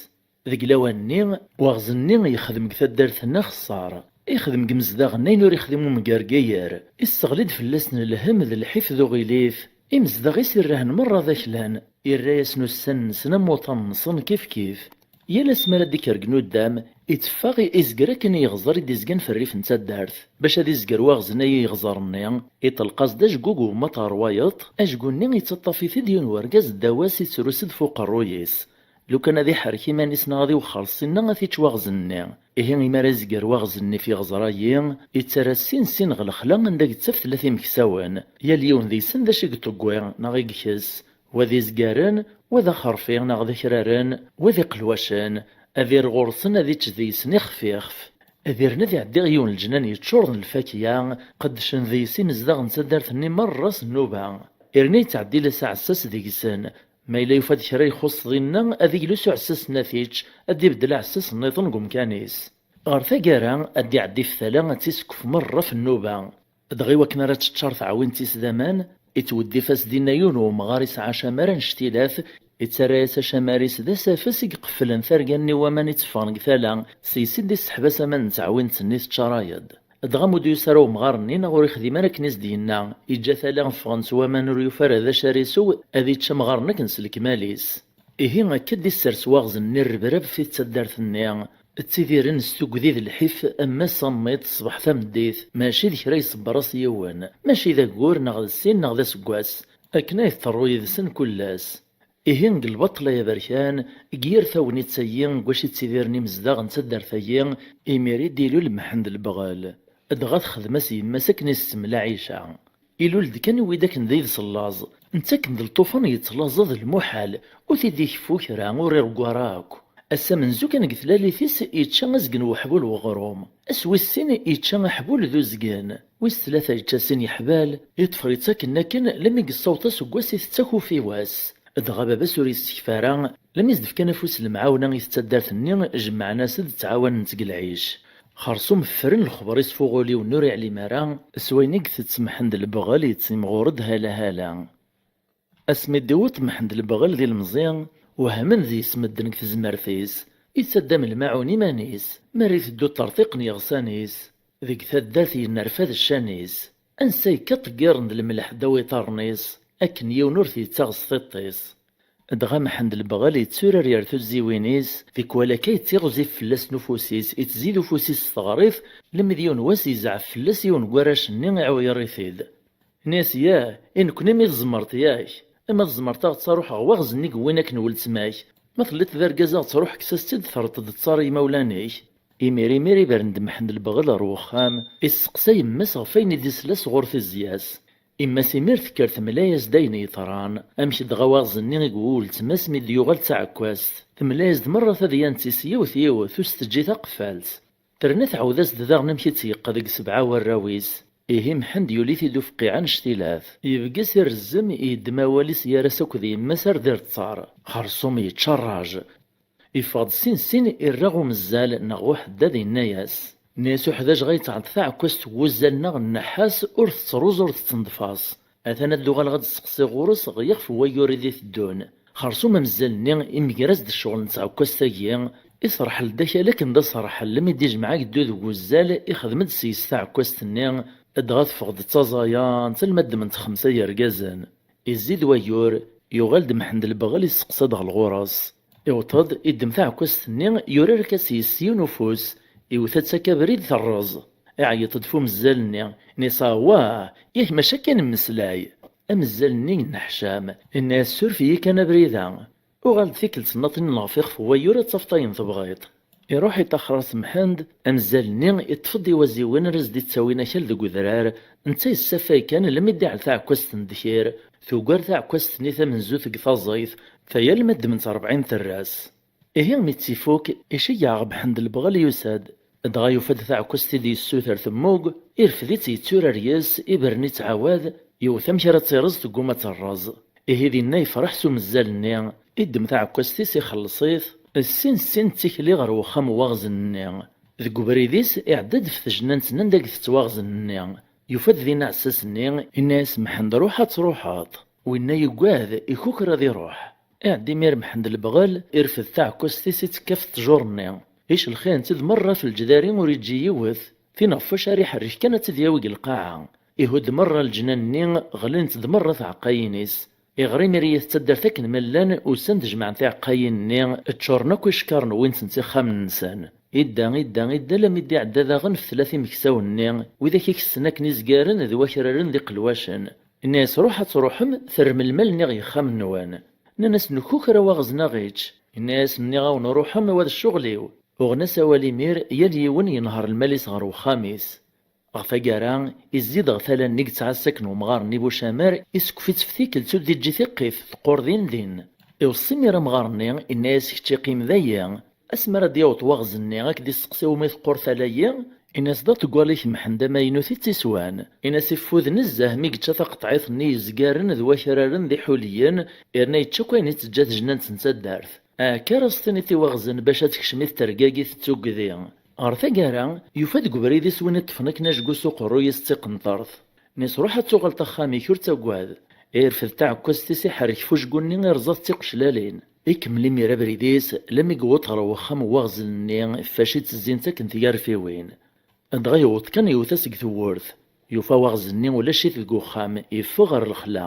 Deg lawan-nni, waɣzen-nni yexdem deg taddart-nni axeṣṣar. Ixdem deg imezdaɣ-nni ayen ur ixdim umgergayer. Isseɣli-d fell-asen lhemm d lḥif d uɣilif. Imezdaɣ-is irrahen merra d aklan. Irra-yasen ussan-nsen am wuṭan-nsen kifkif. Yal asmi ara d-ikker deg nuddam, itteffeɣ izger akken i yeɣẓer i d-izgan f rrif n taddart. Bac ad izger waɣzen-ayi iɣẓer-nni, iṭelq-as-d ajgug uwmaṭ ɣer wayeḍ, ajgu-nni ittaṭṭaf-it-id yiwen wergaz ddaw-as, ittrus-d f uqerruy-is. Lukan ad iḥerrek iman-is neɣ ad iwexxer ssinna ad t-ičč waɣzen-nni. Ihi imi ara izger waɣzen-nni f iɣẓer-ayi, ittarra sin sin ɣer lexla anda yettaf tella timeksawen. Yal yiwen deg-sen d acu i iṭewwi neɣ i ikess. Wa d izgaren, wa d axerfi neɣ d akraren, wa d iqelwacen. Ad ireɣ ɣur-sen ad ičč deg-sen ixef ixef. Ad irn ad iɛeddi ɣer yiwen leǧnan yeččuren lfakya, qeddcen deg-s imezdaɣ n taddart-nni merra s nnuba. Irna yettɛeddi les aɛessas deg-sen. Ma yella yufa-d kra ixuṣṣ dinna, ad iglu s uɛessas-nni ad t-ičč, ad d-ibeddel aɛessas nniḍen deg umkan-is. Ɣer taggara, ad d-iɛeddi f tala ad tt-isekf merra f nnuba. Dɣa iwakken ara teččar teɛwint-is d aman, ittweddif-as dinna yiwen wemɣar isɛa acamar annect-ilat, ittarra-yas acamar-is d asafes i iqefflen targa-nni n waman itteffɣen deg tala, s-yes i d-isseḥbas aman n teɛwint-nni teččaray-d. Dɣa ma ur d-yusi ara wemɣar-nni neɣ ur ixdim ara akken i s-d-yenna, iǧǧa tala ffɣen-tt waman ur yufi ara d acu ara isew, ad ičč amɣar-nni akken s lekmal-is. Ihi akka d-issers waɣzen-nni rrebrab fi taddart-nni, ttidiren s tugdi d lḥif am ass am iḍ ṣṣbeḥ tameddit, mačči d kra iṣebber-as yiwen, mačči d aggur neɣ d sin neɣ d aseggas, akken ay tḍerru yid-sen kul ass. Ihi deg lbaṭel ay aberkan, deg yir tagnit-agi deg wacu i ttidiren imezdaɣ n taddart-agi, imir i d-ilul Mḥend Lebɣel. Dɣa texdem-as yemma-s akken i s-tsemla Ɛica. Ilul-d kan iwwi-d akken d ides n laẓ. Netta akken d lṭufan yettlaẓa d lmuḥal, ur t-id-ikeffu kra, ur ireggu ara akk. Ass amenzu kan deg tlalit-is, yečča azgen n weḥbul n weɣrum. Ass wis sin, yečča aḥbul d uzgen. Wis tlata yečča sin yeḥbal, iṭṭfer-itt akken akken, lammi yessaweḍ aseggas itett akufi wass. Dɣa baba-s ur yessekf ara, lammi s-d-fkan afus n lemɛawna i taddart-nni, jemmɛen-as-d, ttɛawanen-t deg lɛic. Xersum ffren lexber-is f uɣuli-w ur iɛlim ara, s wayen i itett Mḥend Lebɣel yettimɣur-d hala hala. Asmi d-iweṭ Mḥend Lebɣel d ilemẓi, wehmen deg-s medden deg tezmert-is, yettaddam lmaɛun iman-is, mi ara iteddu ṭṭerṭiqen yeɣsan-is. Deg taddart yennerfad ccan-is, ansa yekka ṭeggiren d lemleḥ ddaw iṭarren-is, akken yiwen ur t-yettaɣ s tiṭ-is. Dɣa Mḥend Lebɣel yetturar ger tuzziwin-is, tikwal akka yettiɣzif fell-as ufus-is, ittzid ufus-is s teɣrit, lemmi d yiwen wass yezɛef fell-as yiwen n warrac-nni iɛuyer-it-id. Ini-as: "Yah, i nekni mi tzemreḍ, yak? Ama tzemreḍ ad ɣ-tt-ruḥeɣ waɣzen-nni yewwin akken weltma-k. Ma telliḍ d argaz ad ɣ-tt-ruḥ kkes-as-tt-id terreḍ-d ttar i yimawlan-ik." Imir imir ibren-d Mḥend Lebɣel ɣer wexxam, isseqsa yemma-s ɣef wayen i d-isla sɣur tezya-s. Imma-s imir tekker temla-yas-d ayen yeḍran, amek dɣa waɣzen-nni i yewwi weltma-s mi d-yuɣal d taɛekkazt. Temla-yas-d merra tadyant-is yiwet yiwet, ur s-teǧǧi taqeffalt. Terna tɛawed-as-d daɣen amek i tt-yeqqa deg sebɛa warraw-is. Ihi Mḥend yuli-t-id ufqiɛ annect-ilat. Yebges irrezzem, yeddem awal-is gar-as akked yemma-s ar d ireṭṭar. Xersum yečča rraj. Yeffeɣ-d sin sin, irra ɣer umezzal neɣ uḥeddad, yenna-yas: "Nni-as uḥdaǧ ɣa yetɛeḍḍ taɛekkazt n wuzzal-nneɣ n nnḥas, ur tettruẓ ur tettenḍfas. Atan ad d-uɣaleɣ ad d-steqsiɣ ɣur-s ɣer yixef n wayyur i d-iteddun." Xersum amezzal-nni imger-as-d ccɣel n tɛekkazt-agi, iserḥel-d akal akken d aserḥel, imi d-ijmeɛ ageddu deg wuzzal, ixdem-d s-yes taɛekkazt-nni, dɣa teffeɣ-d d taẓayant alma ddment xemsa yergazen. Izzi-d wayyur, yuɣal-d Mḥend Lebɣel, isteqsa-d ɣer ɣur-s. Iwweḍ-d, iddem taɛekkazt-nni, yurar-ak-as yes s yiwen ufus, iwet-tt akka abrid terreẓ. Iɛeyyeḍ-d f umezzal-nni, inna-yas: "Awah, yak mačči akka i nemmeslay." Amezzal-nni yenneḥcam, inna-yas: "Suref-iyi kan abrid-a. Uɣal-d tikkelt nnaṭnin ɣef ixef n wayyur ad tafeḍ ayen tebɣiḍ." Iruḥ iṭaxer-as Mḥend, amezzal-nni iṭṭef-d iwaziwen ara s-d-ittawin akal deg udrar, netta yessafay kan lemmi d-iɛel taɛekkazt n ddkir, tugar taɛekkazt-nni tamenzut deg taẓayt, tayal ma ddment rebɛin terras. Ihi mi tt-ifuk, iceggeɛ ɣer Mḥend Lebɣel yusa-d, dɣa yufa-d taɛekkazt i d-yessuter temmug, irfed-itt yetturar yes, ibren ittɛawad, yewwet amek ara tt-ireẓ tegguma ad terreẓ. Ihi dinna yefreḥ s umezzal-nni, iddem taɛekkazt-is ixelleṣ-it, sin sin d tikli ɣer wexxam n waɣzen-nni. Deg ubrid-is iɛedda-d ɣef tejnant-nni anda i itett waɣzen-nni. Yufa-d din aɛessas-nni, inna-yas: "Mḥend, ruḥ ad truḥeḍ." Winna yuggad, ikuker ad iruḥ. Iɛedda imir Mḥend Lebɣel, irfed taɛekkazt-is ittekka ɣef ṭṭjur-nni. Icelxi-tent-id merra ɣef lǧdari ur iǧǧi yiwet. Tin ɣef wacu ara iḥerrek kan ad tt-id-yawi deg lqaɛa. Ihudd merra leǧnan-nni, ɣlint-d merra tɛeqqayin-is. Iɣer imir-iyi taddart akken ma llan, usan-d jemɛen tiɛeqqayin-nni, ččuren akk icekkaṛen wwin-ten s ixxamen-nsen. Idda, idda, idda, lammi d-iɛedda daɣen f tlata imeksawen-nni, widak i kessen akken izgaren d wakraren d iqelwacen. Inna-yas: "Ruḥ ad truḥem, terrem lmal-nni ɣer yexxamen-nwen." Nnan-as: "Nekk ukreɣ waɣzen a ɣ-ičč." Inna-yas: "Nniɣ-awen ruḥem, wa d ccɣel-iw." Uɣen-as awal imir, yal yiwen yenher lmal-is ɣer wexxam-is. Ɣer taggara, izzi-d ɣer tala-nni i yettɛassa akken wemɣar-nni Bucamar, isekf-itt f tikkelt ur d-iǧǧi tiqqit, teqqur din din. Iweṣṣi imir amɣar-nni, inna-yas: "Kečč iqqim dayi. Asmi ara d-yaweḍ waɣzen-nni, ad k-d-isteqsi umi teqqur tala-yi." Inna-yas: "D aṭeggal-ik Mḥend amaynut i tt-iswan." Inna-yas: "Iffud nezzeh mi yečča taqeṭɛit-nni yezgaren d wakraren d iḥuliyen, irna yečča akk ayen i teǧǧa tejnant n taddart. Akka ara s-tiniḍ i waɣzen bac ad tekcem i tergagit d tugdi." Ɣer taggara, yufa-d deg ubrid-is win iṭṭfen akken ajgu s uqerruy-is d tiqenṭert. Inna-yas: "Ruḥ ad tuɣaleḍ axxam-ik, ur ttaggad." Irfed taɛekkazt-is, iḥerrek f ujgu-nni, irẓa-t d tiqeclalin. Ikemmel imir abrid-is, lammi yewweḍ ɣer wexxam n waɣzen-nni, fac i ttezzint akken tgarfiwin. Dɣa yewweḍ kan yewta seg tewwurt. Yufa waɣzen-nni ulac-it deg uxxam, yeffeɣ ɣer lexla.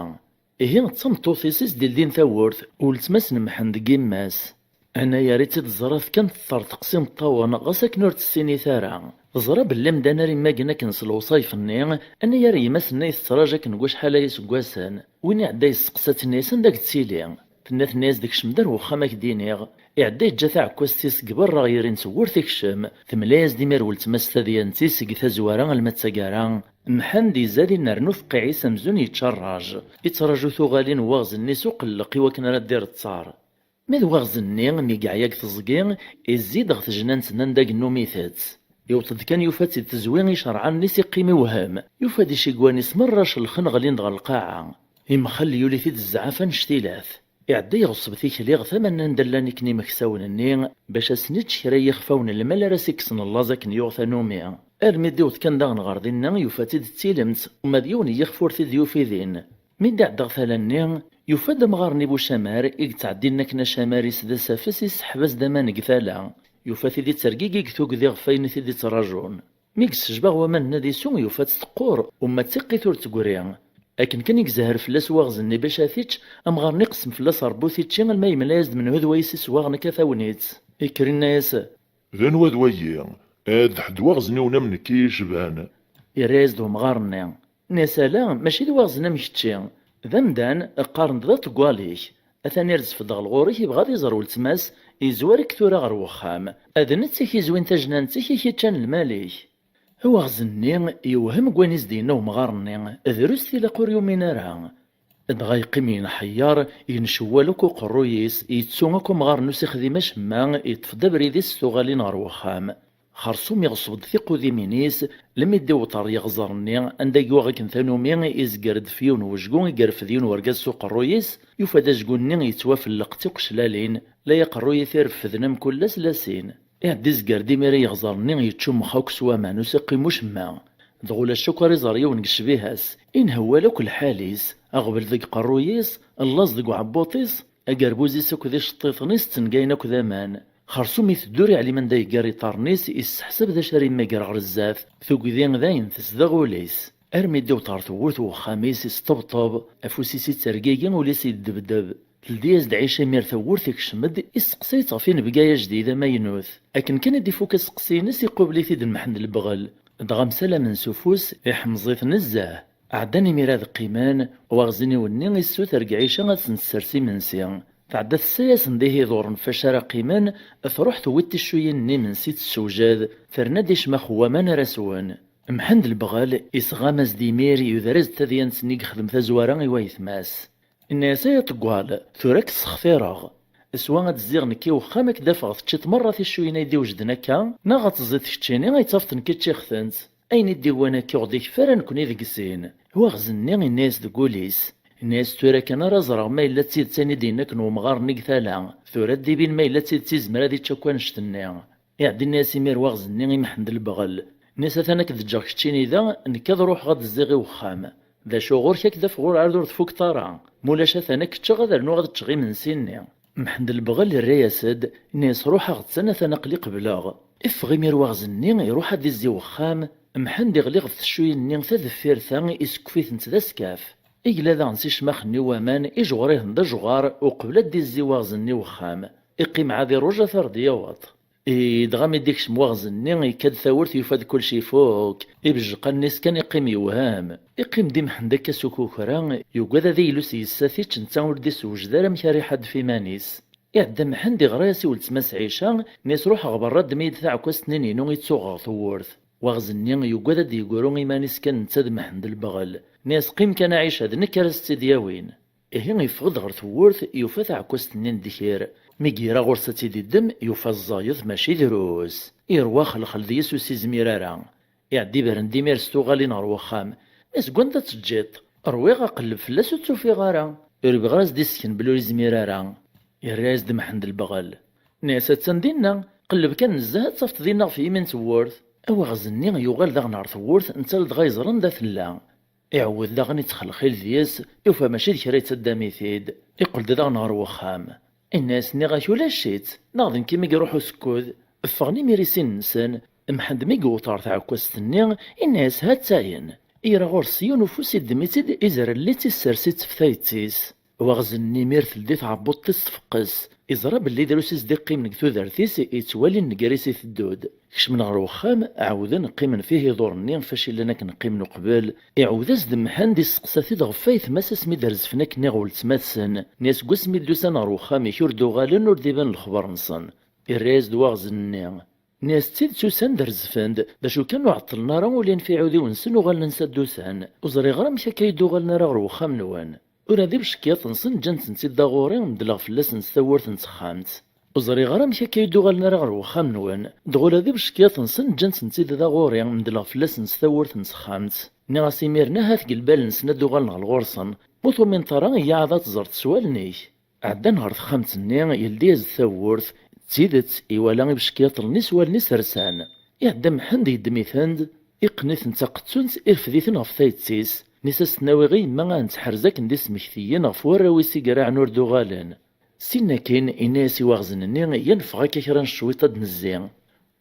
Ihi d tameṭṭut-is i s-d-ildin tawwurt, weltma-s n Mḥend deg yemma-s. Anayer i tt-id-teẓra fkan teṭṭerṭeq s imeṭṭawen, ɣas akken ur tt-tessinit ara. Teẓra belli amdan ara immagen akken s lewṣayef-nni, anayer yemma-s-nni tettraǧ akken deg wacḥal aya iseggasen. Win iɛedda yesteqsa-tt, inna-yas: "Anda i yettili?" Tenna, tenna-yas-d: "Kcem-d ar wexxam, ad k-d-iniɣ." Iɛedda yeǧǧa taɛekkazt-is deg berra, ɣer irin tewwurt ikcem. Temla-yas-d imir weltma-s tadyant-is seg tazwara alma d taggara. Mḥend izad inernu tewqiɛ-is amzun yečča rraj. Ittraǧu tuɣalin n waɣzen-nni s uqelleq i wakken ara d-ireṭṭar. Ma d waɣzen-nni, mi yeɛya deg teẓgi, izzi-d ɣer tejnant-nni anda yennum itett. Iwweḍ-d kan yufa-tt-id tezwi icerɛan-nni s iqqim iwhem. Yufa-d icigwan-is merra celxen ɣlin-d ɣer lqaɛa. Imxell yuli-t-id zzɛaf annect-ilat. Iɛedda iɣeṣṣeb tikli ɣer tama-nni anda llan akken imeksawen-nni, bac ad sen-ičč kra n yixfawen n lmal ara s-ikksen llaẓ akken yuɣ tanumi. Armi d-iwweḍ kan daɣen ɣer dinna, yufa-tt-id d tilemt, uma d yiwen n yixef ur t-id-yufi din. Mi d-iɛedda ɣer tala-nni, yufa-d amɣar-nni Bucamar i yettɛeddin akken acamar-is d asafes, isseḥbas-d aman deg tala. Yufa-t-id ittergigi deg tugdi ɣef wayen i t-id-ittraǧun. Mi yessejba ɣer waman-nni ad isew, yufa-tt teqqur, uma d tiqqit ur d-tegri. Akken kan i yezher fell-as waɣzen-nni bac ad t-ičč, amɣar-nni iqsem fell-as Ṛebbi ur t-ičči alma yemla-yas-d menhu d wayes i swaɣen akka tagnit. Ikker inna-yas: "D anwa d wayi? Ad d ḥedd waɣzen-iw am nekk i yi-icban." Irra-yas-d umɣar-nni: Nniɣ-as ala, mačči d waɣzen am kečči. D amdan, qqaren-d d aṭeggal-ik. Atan irezf-d ɣer ɣur-k, ibɣa ad iẓer weltma-s, yezwar-ik tura ɣer wexxam. D netta i k-izwin tajnant-ik, i k-iččan lmal-ik. Awaɣzen-nni yewhem deg wayen i s-d-yenna umɣar-nni, drus tilaq ur yumin ara. Dɣa yeqqim yenḥeyyer, yencewwal akk uqerruy-is, yettu akk amɣar-nni ur s-ixdim acemma, yeṭṭef-d abrid-is s tuɣalin ɣer wexxam. Xersum iɣṣeb-d tiqudimin-is, lemmi d-iwweḍ ɣer yeɣẓer-nni, anda i yuɣ akken tanumi, izger-d f yiwen wejgu i yerfed yiwen wergaz s uqerruy-is, yufa-d ajgu-nni yettwafelleq d tiqeclalin, la aqerruy i t-ireffden am kullas la sin. Iɛedda izger-d imir i yeɣẓer-nni yeččummex akk s waman, ur s-iqqim ucemma. Dɣa ulac akk ara iẓer yiwen deg ccbiha-s, inhewwal akk lḥal-is, aɣbel deg qerruy-is, llaẓ deg uɛebbuṭ-is, agerbuz-is akked iceṭṭiḍen-is ttengayen akk d aman. Xersum iteddu ur iɛlim anda yeggar iṭarren-is, isseḥsab d acu ara yemmager ɣer zdat. Tugdi dayen tezdeɣ ul-is. Armi d-iwweḍ ɣer tewwurt n wexxam-is, isṭebṭeb, afus-is ittergigi, ul-is yeddebdeb. Teldi-yas-d Ɛica imir tawwurt, ikcem-d, isteqsa-itt ɣef inebgay ajdid amaynut. Akken kan i d-ifuk asteqsi-ines, iqubel-it-id Mḥend Lebɣel. Dɣa msalamen s ufus, iḥemẓ-it nezzeh. Ɛeddan imir ad qqimen, waɣzen-iw-nni issuter deg Ɛica ad sen-tessers imensi. Tɛedda tessa-yasen-d ihiduren f wacu ara qqimen, truḥ tewwi-d ticcuyin n imensi tessewjad, terna-d icmax n waman ara swen. Mḥend Lebɣel isɣam-as-d imir, yuder-as-d tadyant-nni i yexdem tazwara i wayetma-s. Inna-yas: "Ay aṭeggal, tura ad k-ssextireɣ. Swa ad d-zziɣ nekk i wexxam, ad k-d-afeɣ teččiḍ merra ticcuyin ay d-iwejden akka, neɣ ad teẓẓiḍ keččini ay d-tafeḍ nekk i ččiɣ-tent. Ayen i d-iwwan akka ur d-ikfi ara nekkni deg sin." Waɣzen-nni inna-yas deg wul-is, inna-yas: "Tura kan ara ẓreɣ ma yella d tidet ayen i d-yenna akken wemɣar-nni deg tala, tura ad d-ibin ma yella d tidet izmer ad ičč akk annect-nni." Iɛedda inna-yas imir waɣzen-nni i Mḥend Lebɣel. Inna-yas: "Atan ad k-d-ǧǧeɣ keččini da, nekk ad ruḥeɣ ad d-zziɣ i wexxam. D acu ɣur-k ad k-d-afeɣ ur ɛad ur tfukeḍ ara? Ma ulac atan ad k-ččeɣ ad rnuɣ ad ččeɣ imensi-nni." Mḥend Lebɣel irra-yas-d, inna-yas: "Ruḥ aɣ-tten, atan aql-i qebleɣ." Iffeɣ imir waɣzen-nni, iruḥ ad izzi wexxam. Mḥend iɣli ɣef teccuyin-nni ta deffir ta, isekkef-itent d askaf. Igla daɣen s icmaxen-nni n waman, ijeɣer-iten d ajeɣar, uqbel ad d-izzi waɣzen-nni n wexxam. Iqqim ɛad iruj ad t-ar d-yaweḍ. I dɣa mi d-ikcem waɣzen-nni, ikka-d tawwurt, yufa-d kullec ifuk. Ibejjeqan-nni-s kan iqqim yewhem. Iqqim-d i Mḥend akka s ukukra, yugad ad yellu s yessat-ič, netta ur d-isewjed ara amek ara iḥaddef iman-is. Iɛedda Mḥend iɣra-yas i weltma-s Ɛica, nni-as ruḥeɣ berra, ddem-iyi-d taɛekkazt-nni-inu i ttuɣ ɣer tewwurt. Waɣzen-nni yugad ad d-yegru iman-is kan netta d Mḥend Lbeɣel. Nni-as qqim kan a Ɛica, d nekk ara s-tt-id-yawin. Ihi yeffeɣ-d ɣer tewwurt, yufa taɛekkazt-nni n ddkir. Mi ira ɣur-s ad tt-id-iddem, yufa ẓẓayet mačči drus. Irwa axelxel deg-s ur s-izmir ara. Iɛedda ibren-d imir s tuɣalin ɣer wexxam. Nni-as deg wanda tt-teǧǧiḍ? Rwiɣ aqelleb fell-as ur tt-ufiɣ ara. Ur bɣiɣ ara s-d-issken belli ur izmir ara. Irra-yas-d Mḥend Lbeɣel. Nni-as attan dinna, qelleb kan nezzeh ad tt-tafeḍ dinna ɣef yimi n tewwurt. Awaɣzen-nni yuɣal daɣen ɣer tewwurt, netta ladɣa yeẓra anda tella. Iɛewwed daɣen ittxelxil deg-s, yufa mačči d kra yettaddam-it-id. Iqqel-d daɣen ɣer wexxam. Inna-yas nniɣ-ak ulac-itt, neɣ d nekk imi iruḥ usekkud. Ffɣen imir i sin-nsen, Mḥend mi yewweḍ ɣer tɛekkazt-nni, inna-yas ha-ttayen. Ira ɣur-s yiwen ufus iddem-itt-id, izrel-itt, issers-itt ɣef tayet-is. Waɣzen-nni imir teldi tɛebbuḍt-is tfeqqes. Iẓra belli drus i s-d-iqqimen deg tudert-is, ittwali nnger-is iteddu-d. Kecmen ɣer wexxam, ɛawden qqimen fih iḍuren-nni fac i llan akken qqimen uqbel. Iɛawed-as-d Mḥend isteqsa-t-id ɣef wayetma-s asmi d-rezfen akken iɣ weltma-tsen. Nni-as seg wasmi d-usan ɣer wexxam-ik ur d-uɣalen ur d-iban lexbar-nsen. Irra-yas-d waɣzen-nni. Nni-as d tidet usan-d rezfen-d, d acu kan ur ɛeṭṭlen ara ula yenfa iɛudiwen-nsen uɣalen ansa d-usan. Ur ẓriɣ ara amek akka i d-uɣalen ara ɣer wexxam-nwen. Ula d ibeckiyaṭ-nsen ǧǧan-ten-id da ɣur-i, medleɣ fell-asen s tawwurt n texxamt. Ur ẓriɣ ara amek akka i d-uɣalen ara ɣer wexxam-nwen, dɣa ula d ibeckiyaṭ-nsen ǧǧan-ten-id da ɣur-i, medleɣ fell-asen s tawwurt n texxamt. Nniɣ-as imiren ahat deg lbal-nsen ad d-uɣalen ɣer ɣur-sen, ma ur tumineḍ ara iyya ɛad ad teẓreḍ s wallen-ik. Ɛeddan ɣer texxamt-nni, yeldi-yas-d tawwurt. D tidet, iwala ibeckiyaṭen-nni s wallen-is rsan. Iɛedda Mḥend, yeddem-iten-d, iqqen-iten d taqettunt, irfed-iten ɣef tayet-is. Nni-as ad s-ten-awiɣ i yemma, ad tent-tḥerz akken d ismektiyen ɣef warraw-is i iraɛen ur d-uɣalen. Sin akin, inna-yas i waɣzen-nni, ya neffeɣ akka kra n cwiṭ ad d-nezzi.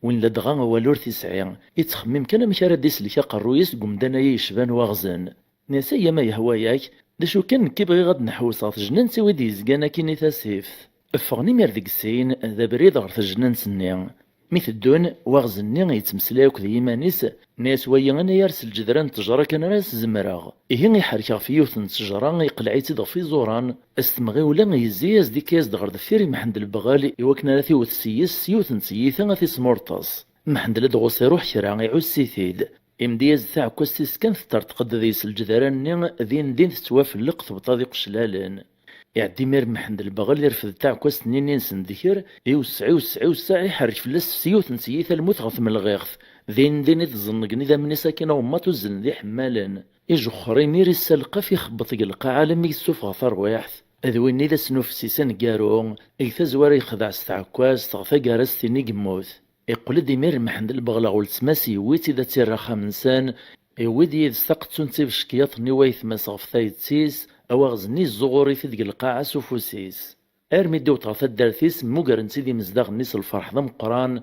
Win ladɣa awal ur t-isɛi, ittxemmim kan amek ara d-islek aqerruy-is deg umdan-aya yecban waɣzen. Nni-as ay ama yehwa-yak, d acu kan nekki bɣiɣ ad d-nḥewwes ɣer tejnant-iw i d-yezgan akkin i tasift. Ffɣen imir deg sin, d abrid ɣer tejnant-nni. Mi teddun, waɣzen-nni yettmeslay akked yiman-is, nni-as wayi anagar s lǧedra n ttejra kan ara s-zemreɣ. Ihi iḥerrek ɣef yiwet n ttejra, iqleɛ-itt-id ɣef iẓuran, s temɣiwla yezzi-yas-d ikka-yas-d ɣer deffir i Mḥend Lbeɣel iwakken ara t-iwet s yes s yiwet n tyita ad t-ismurṭes. Mḥend ladɣa ur s-iruḥ kra, iɛuss-it-id. Imdi-yas-d taɛekkazt-is kan teṭṭerṭeq-d deg-s lǧedra-nni, din din tettwafelleq tebṭa d iqeclalen. Iɛedda imir Mḥend Lbeɣel irfed taɛekkazt-nni-nni-nsen d kra, iwesseɛ, iwesseɛ, iwesseɛ, iḥerrek fell-as s yiwet n tyita lmut ɣer tmelɣiɣt. Din din i d-ẓenngen idammen-is akin aɣemmaṭ uzzlen d iḥemmalen. Ijexxer imir issalqaf ixebbeṭ deg lqaɛa alammi yessufeɣ tarwiḥt. D winni d asnufes-is aneggaru, deg tazwara yexdeɛ s tɛekkazt, ɣer taggara-s tin i yemmut. Iqqel-d imir Mḥend Lbeɣel ɣer weltma-s, yewwi-tt-id ad tt-irr axxam-nsen, yewwi-d yid-s taqettunt ibeckiyaṭen i wayetma-s ɣef tayet-is, awaɣzen-nni yezzuɣur-it-id deg lqaɛa s ufus-is. Armi d-iwweḍ ɣer taddart-is, mmugren-tt-id imezdaɣ-nni s lferḥ d ameqqran,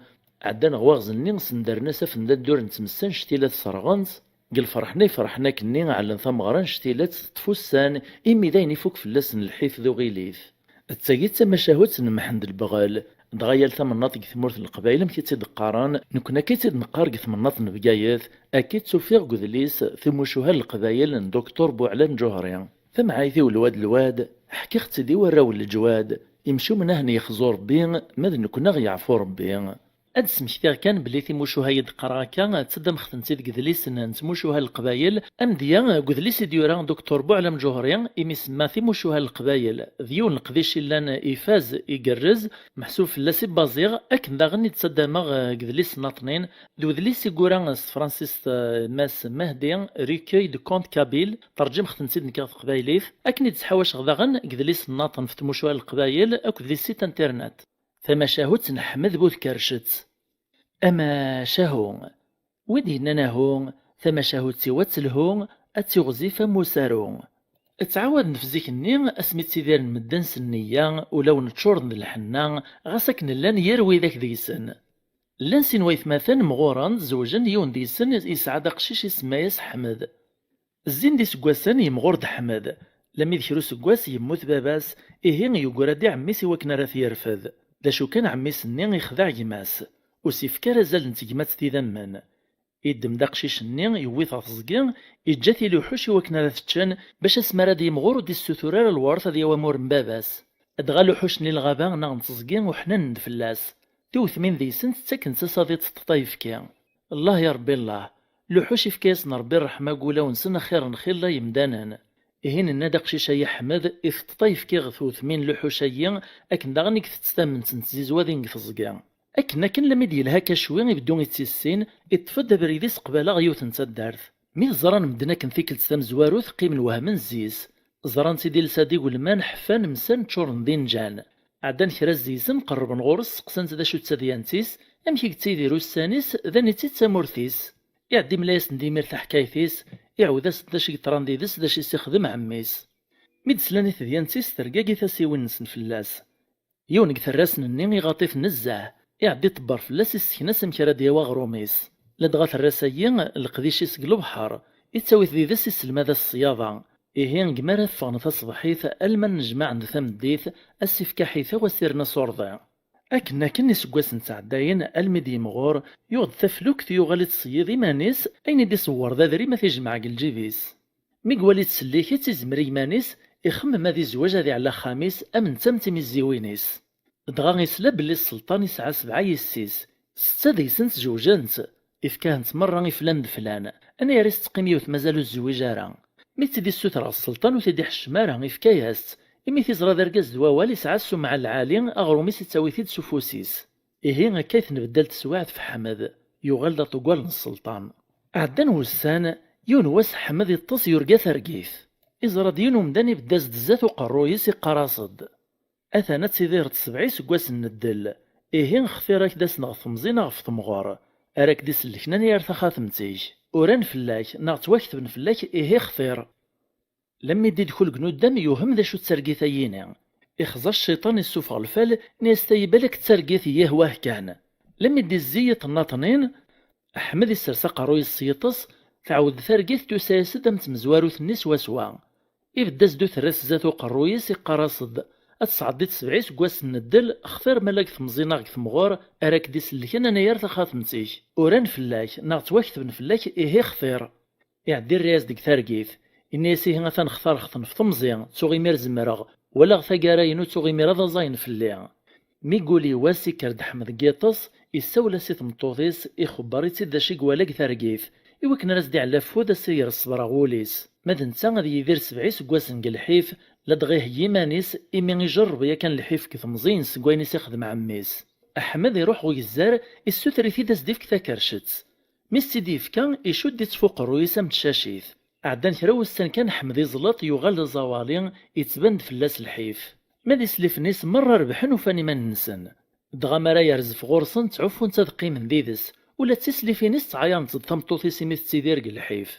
ɛeddan ɣer waɣzen-nni, sendren-as afendad d ur n tmessa, ncetila tesserɣen-tt. Deg lferḥ-nni i ferḥen akkenni, ɛellen tameɣra, ncetila-tt teṭṭef ussan, imi d ayen ifuk fell-asen lḥif d uɣilif. D tagi d tamacahut n Mḥend Lbeɣel. Dɣa yal tamennaṭ deg tmurt n Leqbayel amek i tt-id-qqaren, nekkni akka i tt-id-neqqar deg tmennaṭ n Bgayet, akka i tt-ufiɣ deg udlis Timucuha n Leqbayel n Doctor Buɛlam Ǧuhri. Tamɛayt-iw lwad lwad, ḥkiɣ-tt-id i warraw n leǧwad, imcumen ahen yexzu Rebbi, ma d nekkni aɣ yeɛfu Rebbi. Ad d-smektiɣ kan belli timucuha i d-qqareɣ akka, ttaddameɣ-tent-id deg idlisen n tmucuha n Leqbayel, amedya deg udlis i d-yura Doctor Buɛlam Ǧuhri, imi semma timucuha n Leqbayel, d yiwen n leqdic i llan ifaz, igerrez, meḥsub fell-as i bbaziɣ, akken daɣen i d-ttaddameɣ deg idlisen-nniḍen, d udlis i yura s tefransist, eh, Mass Mehdi, Recueil de contes kabyles, terǧmeɣ-tent-id nekk ɣer teqbaylit, akken i d-ttḥawaceɣ daɣen deg idlisen-nniḍen f tmucuha n Leqbayel akked di site internet. Tamacahut n Ḥmed Bu Tkercet. Amacahu. Wid yennan ahu, tamacahut-iw ad telhu, ad tiɣzif am usaru. Ttɛawaden f zik-nni, asmi ttidiren medden s nneyya, ulawen ččuren d lḥenna, ɣas akken llan yir widak deg-sen. Llan sin waytmaten mɣuren, zewjen, yiwen deg-sen yesɛa-d aqcic isemma-yas Ḥmed. Zzin-d iseggasen yemɣur-d Ḥmed, lammi d kra useggas yemmut baba-s, ihi yeggra-d i ɛemmi-s i wakken ara t-yerfed. D acu kan, ɛemmi-s-nni ixdeɛ gma-s, ur s-ifki ara azal n tegmat tidammen. Yeddem-d aqcic-nni, yewwi-t ɣer teẓgi, yeǧǧa-t i luḥuc i wakken ara t-ččen, bac asmi ara d-yimɣur ur d-issutur ara lweṛt ad yawi amur n baba-s. Dɣa luḥuc-nni n lɣaba neɣ n teẓgi uḥnanen-d fell-as. Tiwetmin deg-sent ttakent-as ad iṭṭeṭṭeṭ ayefki. Llah ya Ṛebbi llah, luḥuc ifka-yasen Ṛebbi ṛṛeḥma deg wulawen-nsen axir n xilla yemdanen. Ihi nenna-d aqcic-ayi Ḥmed iteṭṭeṭ ayefki ɣer tewtmin n luḥuc-ayi, akken daɣen i itett tament n tzizwa din deg teẓgi. Akken akken lammi d-yelha Kacwi ibeddu ittissin, iṭṭef-d abrid-is qbala ɣer yiwet n taddart. Mi t-ẓran medden akken tikkelt tamezwarut qqimen wehmen zzi-s. Ẓran-tt-id iles-a d igelman ḥfan msan ččuren d inǧan. Ɛeddan kra zzi-sen qerrben ɣur-s seqsan-tt d acu d tadyant-is, amek i yettidir ussan-is, d aniti d tamurt-is. Iɛeddi mla-yasen-d imir taḥkayt-is, iɛawed-asen-d d acu i yeḍran did-s d acu i s-ixdem ɛemmi-s. Mi d-slan i tedyant-is tergagi tasiwin-nsen fell-as. Yiwen deg terrasen-nni iɣaṭ-it nezzeh, iɛeddi iṭebber fell-as issken-as amek ara d-yawi aɣrum-is. Ladɣa terras-ayi leqdic-is deg lebḥer, ittawi-t did-s isselmad-as ṣṣyaḍa. Ihi deg mi ara teffɣen taṣebḥit alma nnejmaɛen d tameddit, a s-ifk aḥitaw a s-irna s urḍi. Akken akken iseggasen ttɛeddayen almi d-yimɣur, yuɣ-d taflukt yuɣal ittṣeyyid iman-is, ayen i d-iṣewwer d adrim a t-ijmeɛ deg lǧib-is. Mi iwala ittsellik-itt izmer i yiman-is, ixemmem ad izweǧ ad iɛell axxam-is am netta am timizziwin-is. Dɣa isla belli sselṭan isɛa sebɛa yessi-s, setta deg-sent zewǧent, ifka-hent merra i flan d flan, anayer i s-teqqim yiwet mazal ur tezwiǧ ara. Mi tt-id-issuter ɣer sselṭan ur t-id-iḥeccem ara, ifka-yas-tt, imi t-iẓra d argaz d wawal isɛa ssumɛa lɛali, aɣrum-is ittawi-t-id s ufus-is. Ihi akka i tenbeddal teswiɛt f Ḥmed, yuɣal d aṭeggal n sselṭan. Ɛeddan wussan, yiwen wass Ḥmed iṭṭes yurga targit. Iẓra-d yiwen umdan ibedd-as-d zdat uqerruy-is iqqar-as-d: Atan ad tidireḍ sebɛa iseggasen n ddel, ihi xtir ad k-d-asen ɣef temẓi neɣ ɣef temɣer, ara k-d-isellken anayer taxatemt-ik, uran fell-ak neɣ ttwaketben fell-ak, ihi xtir. Lammi d-idkul deg nuddam yuhem d acu d targit-ayini. Ixẓa cciṭan issufeɣ lfal, ini-as tayi balak d targit, yih wah kan. Lammi d-izzi yiṭ nnaṭnin, Ḥmed isers aqerruy-is s yiṭes, tɛawed targit tusa-yas-d am tmezwarut-nni swaswa. Ibedd-as-d uterras zdat uqerruy-is, iqqar-as-d: Ad tesɛeddiḍ sebɛa iseggasen n ddel, xtir ma la deg temẓi neɣ deg temɣer, ara k-d-isellken anayer taxatemt-ik. Uran fell-ak, neɣ ttwaketben fell-ak, ihi xtir. Iɛeddi rray-as deg targit. Ini-as: Ihi atan xtareɣ-ten f temẓi, ttuɣ imir zemreɣ, walaɣ taggara-inu, ttuɣ imir ad aẓayen fell-i. Mi yuli wass, ikker-d Ḥmed deg yiṭes, issawel-as i tmeṭṭut-is, ixebber-itt-id d acu i iwala deg targit, i wakken ara s-d-iɛell afud, a s-iger ṣṣber ɣer wul-is. Ma d netta ad yidir sebɛa iseggasen deg lḥif, ladɣa iheyya iman-is, imi ijerreb yakan lḥif deg temẓi-ines seg wayen i s-ixdem ɛemmi-s. Ḥmed iruḥ ɣer ugezzar, issuter-it-id a s-d-ifk takercett. Mi s-tt-id-yefka, icudd-itt f uqerruy-is am tcacit. Ɛeddan kra wussan kan, Ḥmed iẓleṭ, yuɣal d aẓawali, ittban-d fell-as lḥif. Ma d islifen-is merra rebḥen, ufan iman-nsen. Dɣa mi ara yerzef ɣur-sen, ttɛuffun-tt ad qqimen did-s, ula d tislifin-is ttɛayarent-d tameṭṭut-is imi tettidir deg lḥif.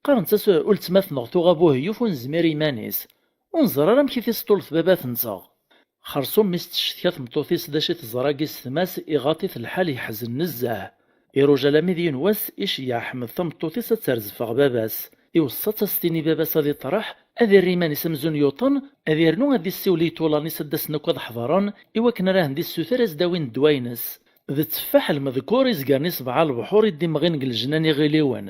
Qqarent-as: Uletma-tneɣ tuɣ abuheyyuf ur nezmir i yiman-is. Ur neẓri ara amek i t-isṭullet baba-tneɣ. Xersum mi s-teccetka tmeṭṭut-is d acu i teẓra deg isetma-s, iɣaṭ-it lḥal, yeḥzen nezzeh. Iruja alammi d yiwen wass, iceyyeɛ Ḥmed tameṭṭut-is ad terzef ɣer baba-s. Iweṣṣa-tt a s-tini baba-s ad iṭreḥ, ad irr iman-is amzun yuṭen, ad irnu ad issiwel i iṭulan-is ad d-asen akk ad ḥeḍren, i wakken ara hen-d-issuter a s-d-awin ddwa-ines. D tteffaḥ lmedkur izgaren i sebɛa lebḥur i d-imɣin deg lejnan iɣiliwen.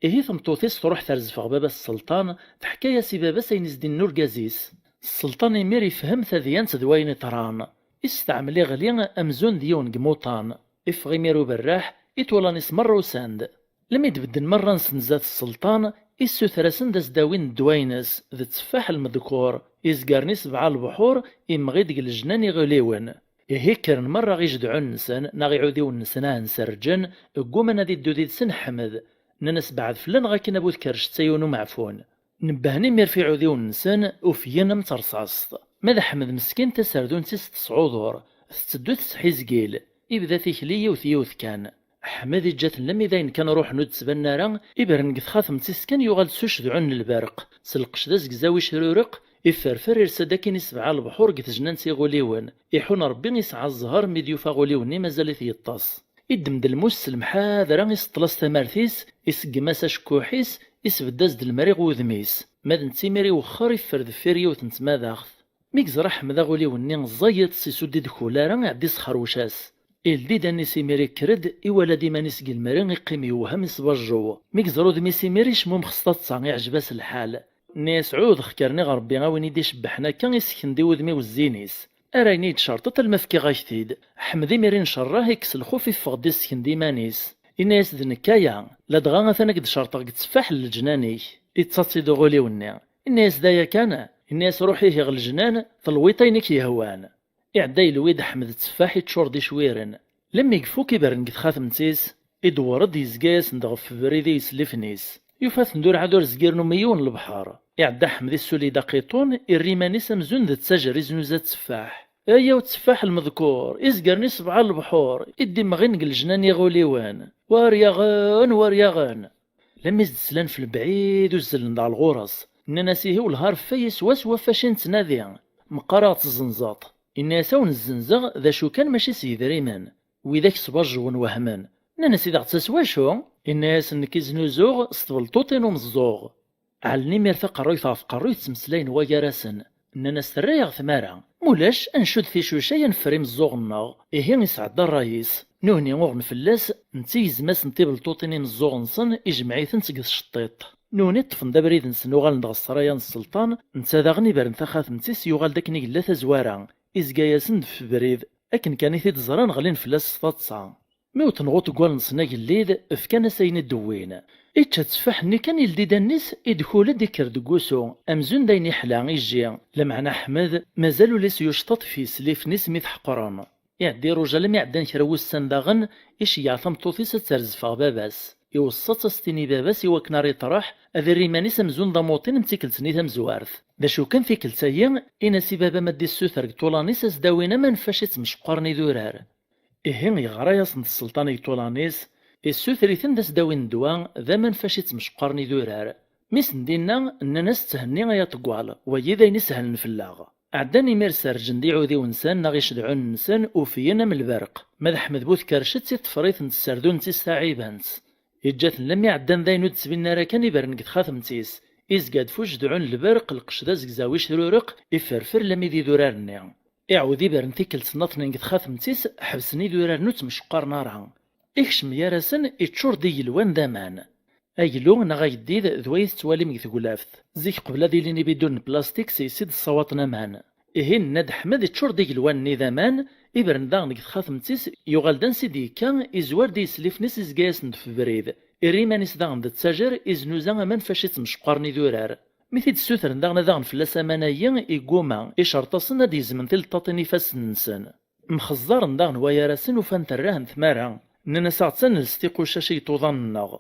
Ihi tameṭṭut-is truḥ terzef ɣer baba-s sselṭan, teḥka-yas i baba-s ayen i s-d-inna urgaz-is. Sselṭan imir ifhem tadyant d wayen iṭran. Isteɛmel iɣli amzun d yiwen deg imuṭan. Iffeɣ imir uberraḥ, iṭulan-is merra usan-d. Lmi d-bedden merra-nsen zdat sselṭan, issuter-asen-d a s-d-awin ddwa-ines, d tteffaḥ lmedkur, izgaren i sebɛa lebḥur, imɣi-d deg lejnan iɣiliwen. Ihi kkren merra ijedɛun-nsen neɣ iɛudiwen-nsen a hen-serǧen, gguman ad iddu did-sen Ḥmed. Nnan-as: Beɛɛed fell-aneɣ akken a bu tkercett ay yiwen umeɛfun. Nebbhen imir f iɛudiwen-nsen, ufgen am terṣaṣt. Ma d Ḥmed meskin, taserdunt-is tesɛuḍur, tetteddu tesḥizgil. Ibda tikli yiwet yiwet kan. Ḥmed iǧǧa-ten lammi d ayen kan ruḥen ur d-ttbanen ara, ibren deg txatemt-is kan yuɣal-d s ucedɛun n lberq, s lqecc d azegzaw icrureq, iferfer irsa-d akkin i sebɛa lebḥur deg tejnant iɣuliwen. Iḥun Rebbi isɛa zzher mi d-yufa aɣuliw-nni mazal-it yeṭṭes. Iddem-d lmus s lemḥadra, iseṭṭel-as tamart-is, iseggem-as acekkuḥ-is, Isbedd-as-d lemri ɣer wudem-is, ma d netta imir iwexxer iffer deffir yiwet n tmadaɣt. Mi yeẓra Ḥmed aɣuliw-nni ẓẓay iṭes isudd-id kul ara iɛeddi s xerwec-as. Ildi-d allen-is imir ikker-d, iwala-d iman-is deg lemri iqqim yewhem isbajjew. Mi yeẓra udem-is imir icmumx s taḍsa iɛjeb-as lḥal. Nna-yas ɛudeɣ-k rniɣ Rebbi a win i d-icebbḥen akka isken-d i wudem-iw zzin-is. Ar ayen i yi-d-cerṭeḍ alma fkiɣ-ak-t-id. Ḥmed imir incerreḥ ikkes lxuf iffeɣ-d issken-d iman-is. Inna-yas d nekk aya, ladɣa atan ad k-d-cerṭeɣ deg tteffaḥ n leǧnan-ik. Ittaḍ-tt-id uɣuliw-nni. Inna-yas d aya kan? Inna-yas ruḥ ihi ɣer leǧnan, telwiḍ ayen i k-yehwan. Iɛedda yelwi-d Ḥmed tteffaḥ iččur d icwiren. Lemmi ifuk ibren deg txatemt-is, idewwer-d yezga-yasen-d ɣef ubrid i yeslifen-is. Yufa-ten d urɛad ur zgiren umi yiwen lebḥer. Iɛedda Ḥmed issuli-d aqiṭun, irra iman-is amzun d ttajer iznuza tteffaḥ. Ayaw tteffaḥ lmeḍkur, izgren i sebɛa lebḥur, i d-imɣin deg leǧnan iɣuliwen. War yaɣen, war yaɣen! Lemmi s-d-slan f lebɛid uzzlen-d ɣer ɣur-s. Nnan-as ihi wellah a Rebbi swaswa ɣef wacu i nettnadi. Meqqar a ɣ-tezzenzeḍ. Inna-yas a wen-zzenzeɣ, d acu kan mačči s yedrimen. Widak sbajjwen wehmen. Nnan-as i d aɣ-tt-as wacu? Inna-yas nekk i znuzuɣ s tbelṭuṭin umeẓẓuɣ. Ɛellen imir taqerruyt ɣef tqerruyt ttmeslayen wagar-asen. Nnan-as terra-yaɣ tmara. Mulac, ad ncudd ticuca ad neffer imeẓẓuɣen-nneɣ. Ihi isɛedda ṛṛay-is. Nuhni uɣen fell-as, netta igzem-asen tibelṭuṭin imeẓẓuɣen-nsen, ijmeɛ-itent deg tceṭṭiṭ. Nuhni ṭṭfen-d abrid-nsen uɣalen-d ɣer ssraya n sselṭan, netta daɣen ibren taxatemt-is yuɣal-d akken i yella tazwara, izga-yasen-d f ubrid, akken kan i t-id-ẓran ɣlin fell-as s taḍsa. Mi wwten ɣer uḍeggal-nsen agellid, fkan-as ayen i d-wwin. Ičča tteffaḥ-nni kan ildi-d allen-is, idkul-d ikker deg wusu, amzun d ayen iḥla, ijji, lameɛna Ḥmed, mazal ul-is yucṭaṭ f yeslifen-is mi t-ḥeqren. Iɛedda iruja almi ɛeddan kra wussan daɣen, iceyyeɛ tameṭṭut-is ad terzef ɣer baba-s. Iweṣṣa-tt ad s-tini i baba-s i wakken ara iṭreḥ, ad irr iman-is amzun d amuṭin am tikkelt-nni tamezwart. D acu kan tikkelt-ayi, in-as i baba-m ad d-issuter deg ṭṭulan-is ad s-d-awin aman n fac i ttmecqaren idurar. Ihi yeɣra-yasen-d sselṭan i iṭulan-is, issuter-iten d as-d-awin ddwa, d aman fac i ttmecqaren idurar. Mi sen-d-inna, nnan-as tthenni ay aṭeggal, wagi d ayen isehlen fell-aɣ. Ɛeddan imir serrǧen-d iɛudiwen-nsen neɣ icedɛunen-nsen ufiyen am lberq, ma d Ḥmed bu tkercet i ṭṭfer-iten-d sserdunen-tt-is taɛibant. Yeǧǧa-ten lammi ɛeddan d ayen ur d-ttbinen ara kan ibren deg txatemt-is, izga-d f ujedɛun n lberq, lqecc d azegzaw icrureq, iferfer lammi d idurar-nni. Iɛawed ibren tikkelt nnaṭnin deg txatemt-is, ḥebsen idurar-nni ur ttmecqaren ara. Ikcem gar-asen, iččur d igelwan d aman. Aglu neɣ ageddid d way tettwalim deg teglaft. Zik qbel ad ilin ibidunen n plastik s yes i d-ssawaṭen aman. Ihi nenna-d Ḥmed iččur d igelwan-nni d aman, ibren daɣen deg txatemt-is, yuɣal-d ansi d-yekka, izwar-d i yeslifen-is izga-yasen-d f ubrid. Irra iman-is daɣen d ttajer, iznuza aman fac i ttmecqaren idurar. Mi t-id-ssutren daɣen ad aɣen fell-as aman-ayi, igguma, icerṭ-asen ad d-gezmen tileṭṭaṭin ifassen-nsen. Mxeẓẓaren daɣen wayar-asen ufan terrahen tmara, nnan-as aɣ-tt ad nels tiqucac i iṭuḍan-nneɣ.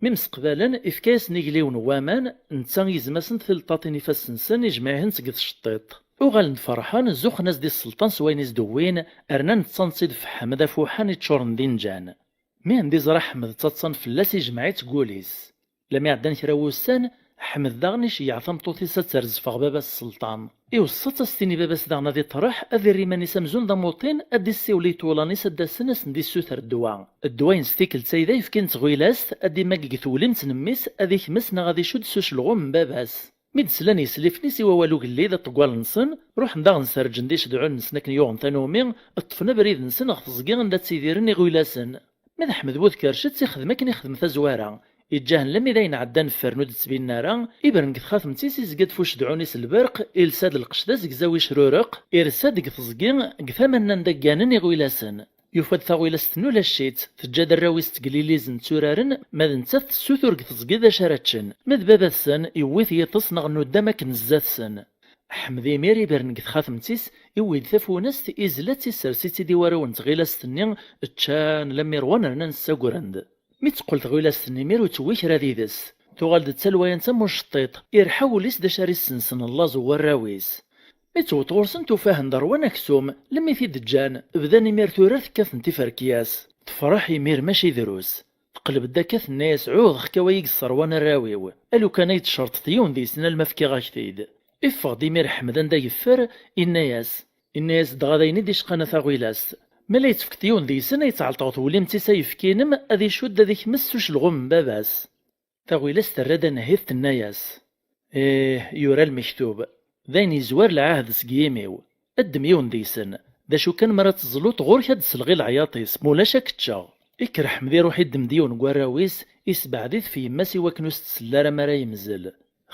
Mi mseqbalen, ifka-yasen igliwen n waman, netta igzem-asen tileṭṭaṭin ifassen-nsen ijmeɛ-ihen-tt deg tceṭṭiṭ. Uɣalen-d ferḥen, zuxxen-as-d i sselṭan s wayen i s-d-wwin, rnan ttaḍsan-tt-id f Ḥmed afuḥan iččuren d inǧan. Mi anda iẓra Ḥmed ttaḍsan fell-as ijmeɛ-itt deg wul-is. Lami ɛeddan kra wussan, Ḥmed daɣen iceyyeɛ tameṭṭut-is ad terz ɣef baba-s sselṭan. Iweṣṣa-tt ad s-tini baba-s daɣen ad iṭreḥ, ad irr iman-is amzun d amuṭin, ad d-issiwel i iṭulan-is ad d-asen ad sen-d-issuter ddwa. Ddwa-ines tikkelt-a d ayefki n tɣilast, ad d-imagg deg tewlimt n mmi-s, ad ikmes neɣ ad icudd s ucelɣum n baba-s. Mi d-slan yeslifen-is i wawal ugellid aṭeggal-nsen, ruḥen daɣen serǧen-d icedɛunen-nsen akken yuɣen tanumi, ṭṭfen abrid-nsen ɣer teẓgi anda ttidiren iɣilasen. Ma d Ḥmed bu tkercet ixdem akken ixdem tazwara, iǧǧa-hen lammi d ayen ɛeddan ffren ur d-ttbinen ara, ibren deg txatemt-is izga-d f ucedɛun-is lberq, ilsa-d lqecc d azegzaw icrureq, irsa-d deg teẓgi, deg tama-nni anda gganen iɣilasen. Yufa-d taɣilast-nni ulac-itt, teǧǧa-d arraw-is tteglilizen tturaren, ma d nettat tessutur deg teẓgi d acu ara ččen, ma d baba-tsen yewwi-t yiṭes neɣ nuddam akken zdat-sen. Ḥmed imir ibren deg txatemt-is, iwwi-d tafunast, izla-tt, issers-itt-id i warraw n tɣilast-nni, ččan lammi ṛwan rnan ssagren-d. Mi d-teqqel tɣilast-nni imir ur tewwi kra did-s, tuɣal-d d talwayant am uceṭṭiṭ, irḥa wul-is d acu ara issensen llaẓ n warraw-is. Mi d-tewweḍ ɣur-sen tufa-hen-d ṛwan aksum, lammi t-id-ǧǧan, bdan imir turart kkaten tiferkyas. Tefreḥ imir mačči drus. Teqleb-d akka tenna-yas ɛudeɣ-k a way i yesserwan arraw-iw, a lukan ay d-tcerṭeḍ yiwen deg-sen alma fkiɣ-ak-t-id. Iffeɣ-d imir Ḥmed anda yeffer, inna-yas, inna-yas dɣa d ayen i d-icqan a taɣilast. Ma la yettfekkeḍ yiwen deg-sen ay ttɛelṭeɣ tewlimt-is ayefki-inem ad icudd ad ikmes s ucelɣum n baba-s. Taɣilast terra-d anehhit, tenna-yas: "Ih, yura lmektub. D ayen yezwar lɛahd seg yimi-w. Ddem yiwen deg-sen. D acu kan, mi ara teẓluḍ, ɣur-k ad d-tesleɣ i leɛyaḍ-is, ma ulac ad k-ččeɣ." Ikker Ḥmed, iruḥ iddem-d yiwen n warraw-is, isebɛed-it f yemma-s i wakken ur s-tsell ara mi ara yemzel.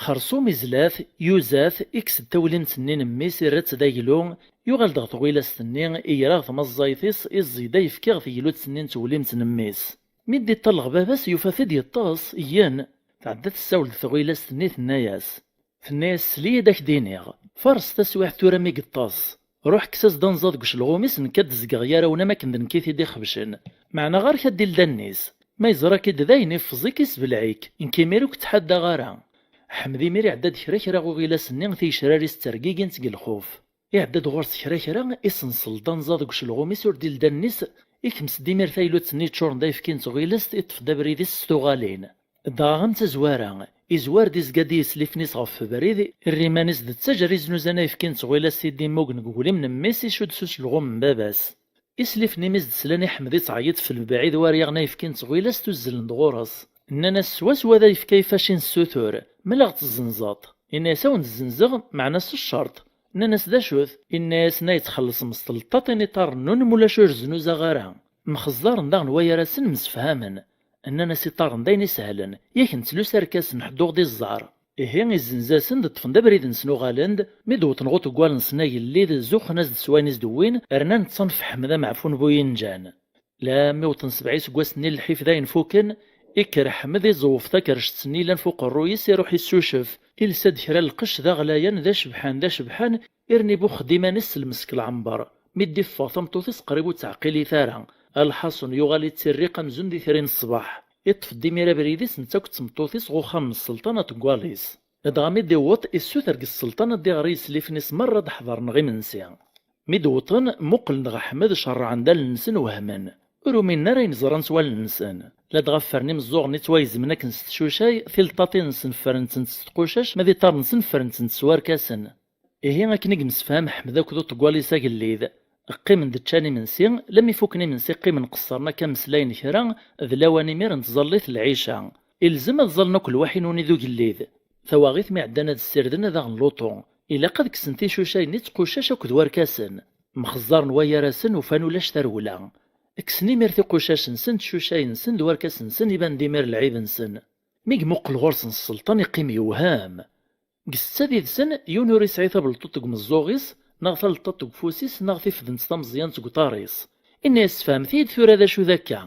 Xerṣum izla-t, yuza-t, ikkes-d tawlimt-nni n mmi-s, irra-tt d aglu, yuɣal-d ɣer tɣilast-nni, iger ɣer tmaẓẓayt-is, iẓẓi-d ayefki ɣer tegludt-nni n tewlimt n mmi-s. Mi d-iṭṭalleɣ baba-s, yufa-t-id yeṭṭes, igen. Tɛedda tessawel-d tɣilast-nni, tenna-yas: Tenna-yas: "Sel-iyi-d, ad k-d-iniɣ. Fares taswiɛt tura mi yeṭṭes. Ruḥ kkes-as-d anẓad deg ucelɣum-is, nekk ad d-zgeɣ gar-awen am akken d nekk i t-id-ixebcen. Meɛna ɣer-k ad d-ildi allen-is. Ma yeẓra-k-id dayen, iffeẓ-ik, isbelɛ-ik. Nekk imir ur k-ttḥaddaɣ ara." Ḥmed imir iɛedda-d kra kra ɣer uɣilas-nni, tigecrar-is ttergigint seg lxuf. Iɛedda-d ɣur-s kra kra, isenṣel-d anẓad deg ucelɣum-is, ur d-ildi allen-is, ikmes-d imir taylutt-nni yeččuren d ayefki n tɣilast, iṭṭef-d abrid-is s tuɣalin. Dɣa am tazwara, izwar-d, izga-d i yeslifen-is ɣef ubrid, irra iman-is d ttajer iznuzan ayefki n tɣilast i d-immugen deg uglim n mmi-s, icudd s ucelɣum n baba-s. Islifen-im i s-d-slan i Ḥmed ittɛeyyiḍ f lebɛid war yaɣen ayefki n tɣilast, uzzlen-d ɣur-s. Nnan-as swaswa d ayefki ay faci nessutur, ma la ɣ-tezzenzeḍ. Inna-as: "Ad wen-zzenzeɣ, meɛna s ccerṭ." Nnan-as: "D acu-t?" Inna-asen: "Ad yi-txellṣem s tleṭṭaṭin iṭarren-nwen, ma ulac ur znuzaɣ ara." Mxeẓẓaren daɣen wayar-asen, msefhamen. Nnan-as: "Iṭarren d ayen isehlen, yak nettlus arkasen, ḥedd ur ɣ-d-iẓẓar." Ihi, izzenz-asen-d, ṭṭfen-d abrid-nsen, uɣalen-d, mi d-wwḍen ɣer uṭeggal-nsen agellid, zuxxen-as-d s wayen i s-d-wwin, rnan ṭṭsan f Ḥmed ameɛfun bu yinǧan. Lammi wwḍen sebɛa iseggasen-nni n lḥif d ayen fuken, ikker Ḥmed, iẓewwef takercett-nni yellan f uqerruy-is, iruḥ issucef, ilsa-d kra n lqecc d aɣlayan, d acebḥan, d acebḥan, irna ibuxx-d iman-is s lmesk lɛember. Mi d-iffeɣ, tameṭṭut-is qrib ur tt-teɛqil ara. Lḥaṣun, yuɣal ittirriq amzun d itri n ṣṣbeḥ. Iṭṭef-d imir abrid-is netta akked tmeṭṭut-is ɣer uxxam n sselṭan aṭeggal-is. Dɣa mi d-iwweḍ, issuter deg sselṭan ad d-iɣer i yeslifen-is merra ad ḥeḍren ɣer imensi. Mi d-wwḍen, muqlen-d ɣer Ḥmed, cerrɛen-d allen-nsen, wehmen. Ur uminen ara ayen ẓran s wallen-nsen. Ladɣa ffren imeẓẓuɣen ittwayezmen akken s tcucay, tileṭṭaṭin-nsen ffren-tent s tqucac, ma d iṭarren-nsen ffren-tent s warkasen. Ihi, akken i yemsefham Ḥmed akked uṭeggal-is agellid, qqimen-d ččan imensi, lammi fuken imensi, qqimen qeṣṣren akka mmeslayen kra, d lawan imir n tẓallit, lɛica. Ilzem ad ẓallen akk lwaḥi-nwen d ugellid. Tawaɣit mi ɛeddan ad ssirden ad aɣen luṭu. Ilaq ad kksen ticucay-nni d tqucac akked warkasen. Mxeẓẓaren wayar-asen, ufan ulac tarewla. Kksen imir tiqucac-nsen, ticucay-nsen d warkas-nsen, iban-d imir lɛib-nsen. Mi imuqel ɣur-sen sselṭan, iqqim yewhem. Deg ssetta did-sen, yiwen ur isɛi tabelṭuṭ deg umeẓẓuɣ-is, neɣ taleṭṭaṭ deg ufus-is, neɣ tifdent tameẓyant deg uṭar-is. Inna-yas: "Sfehmet-iyi-d tura d acu d akka."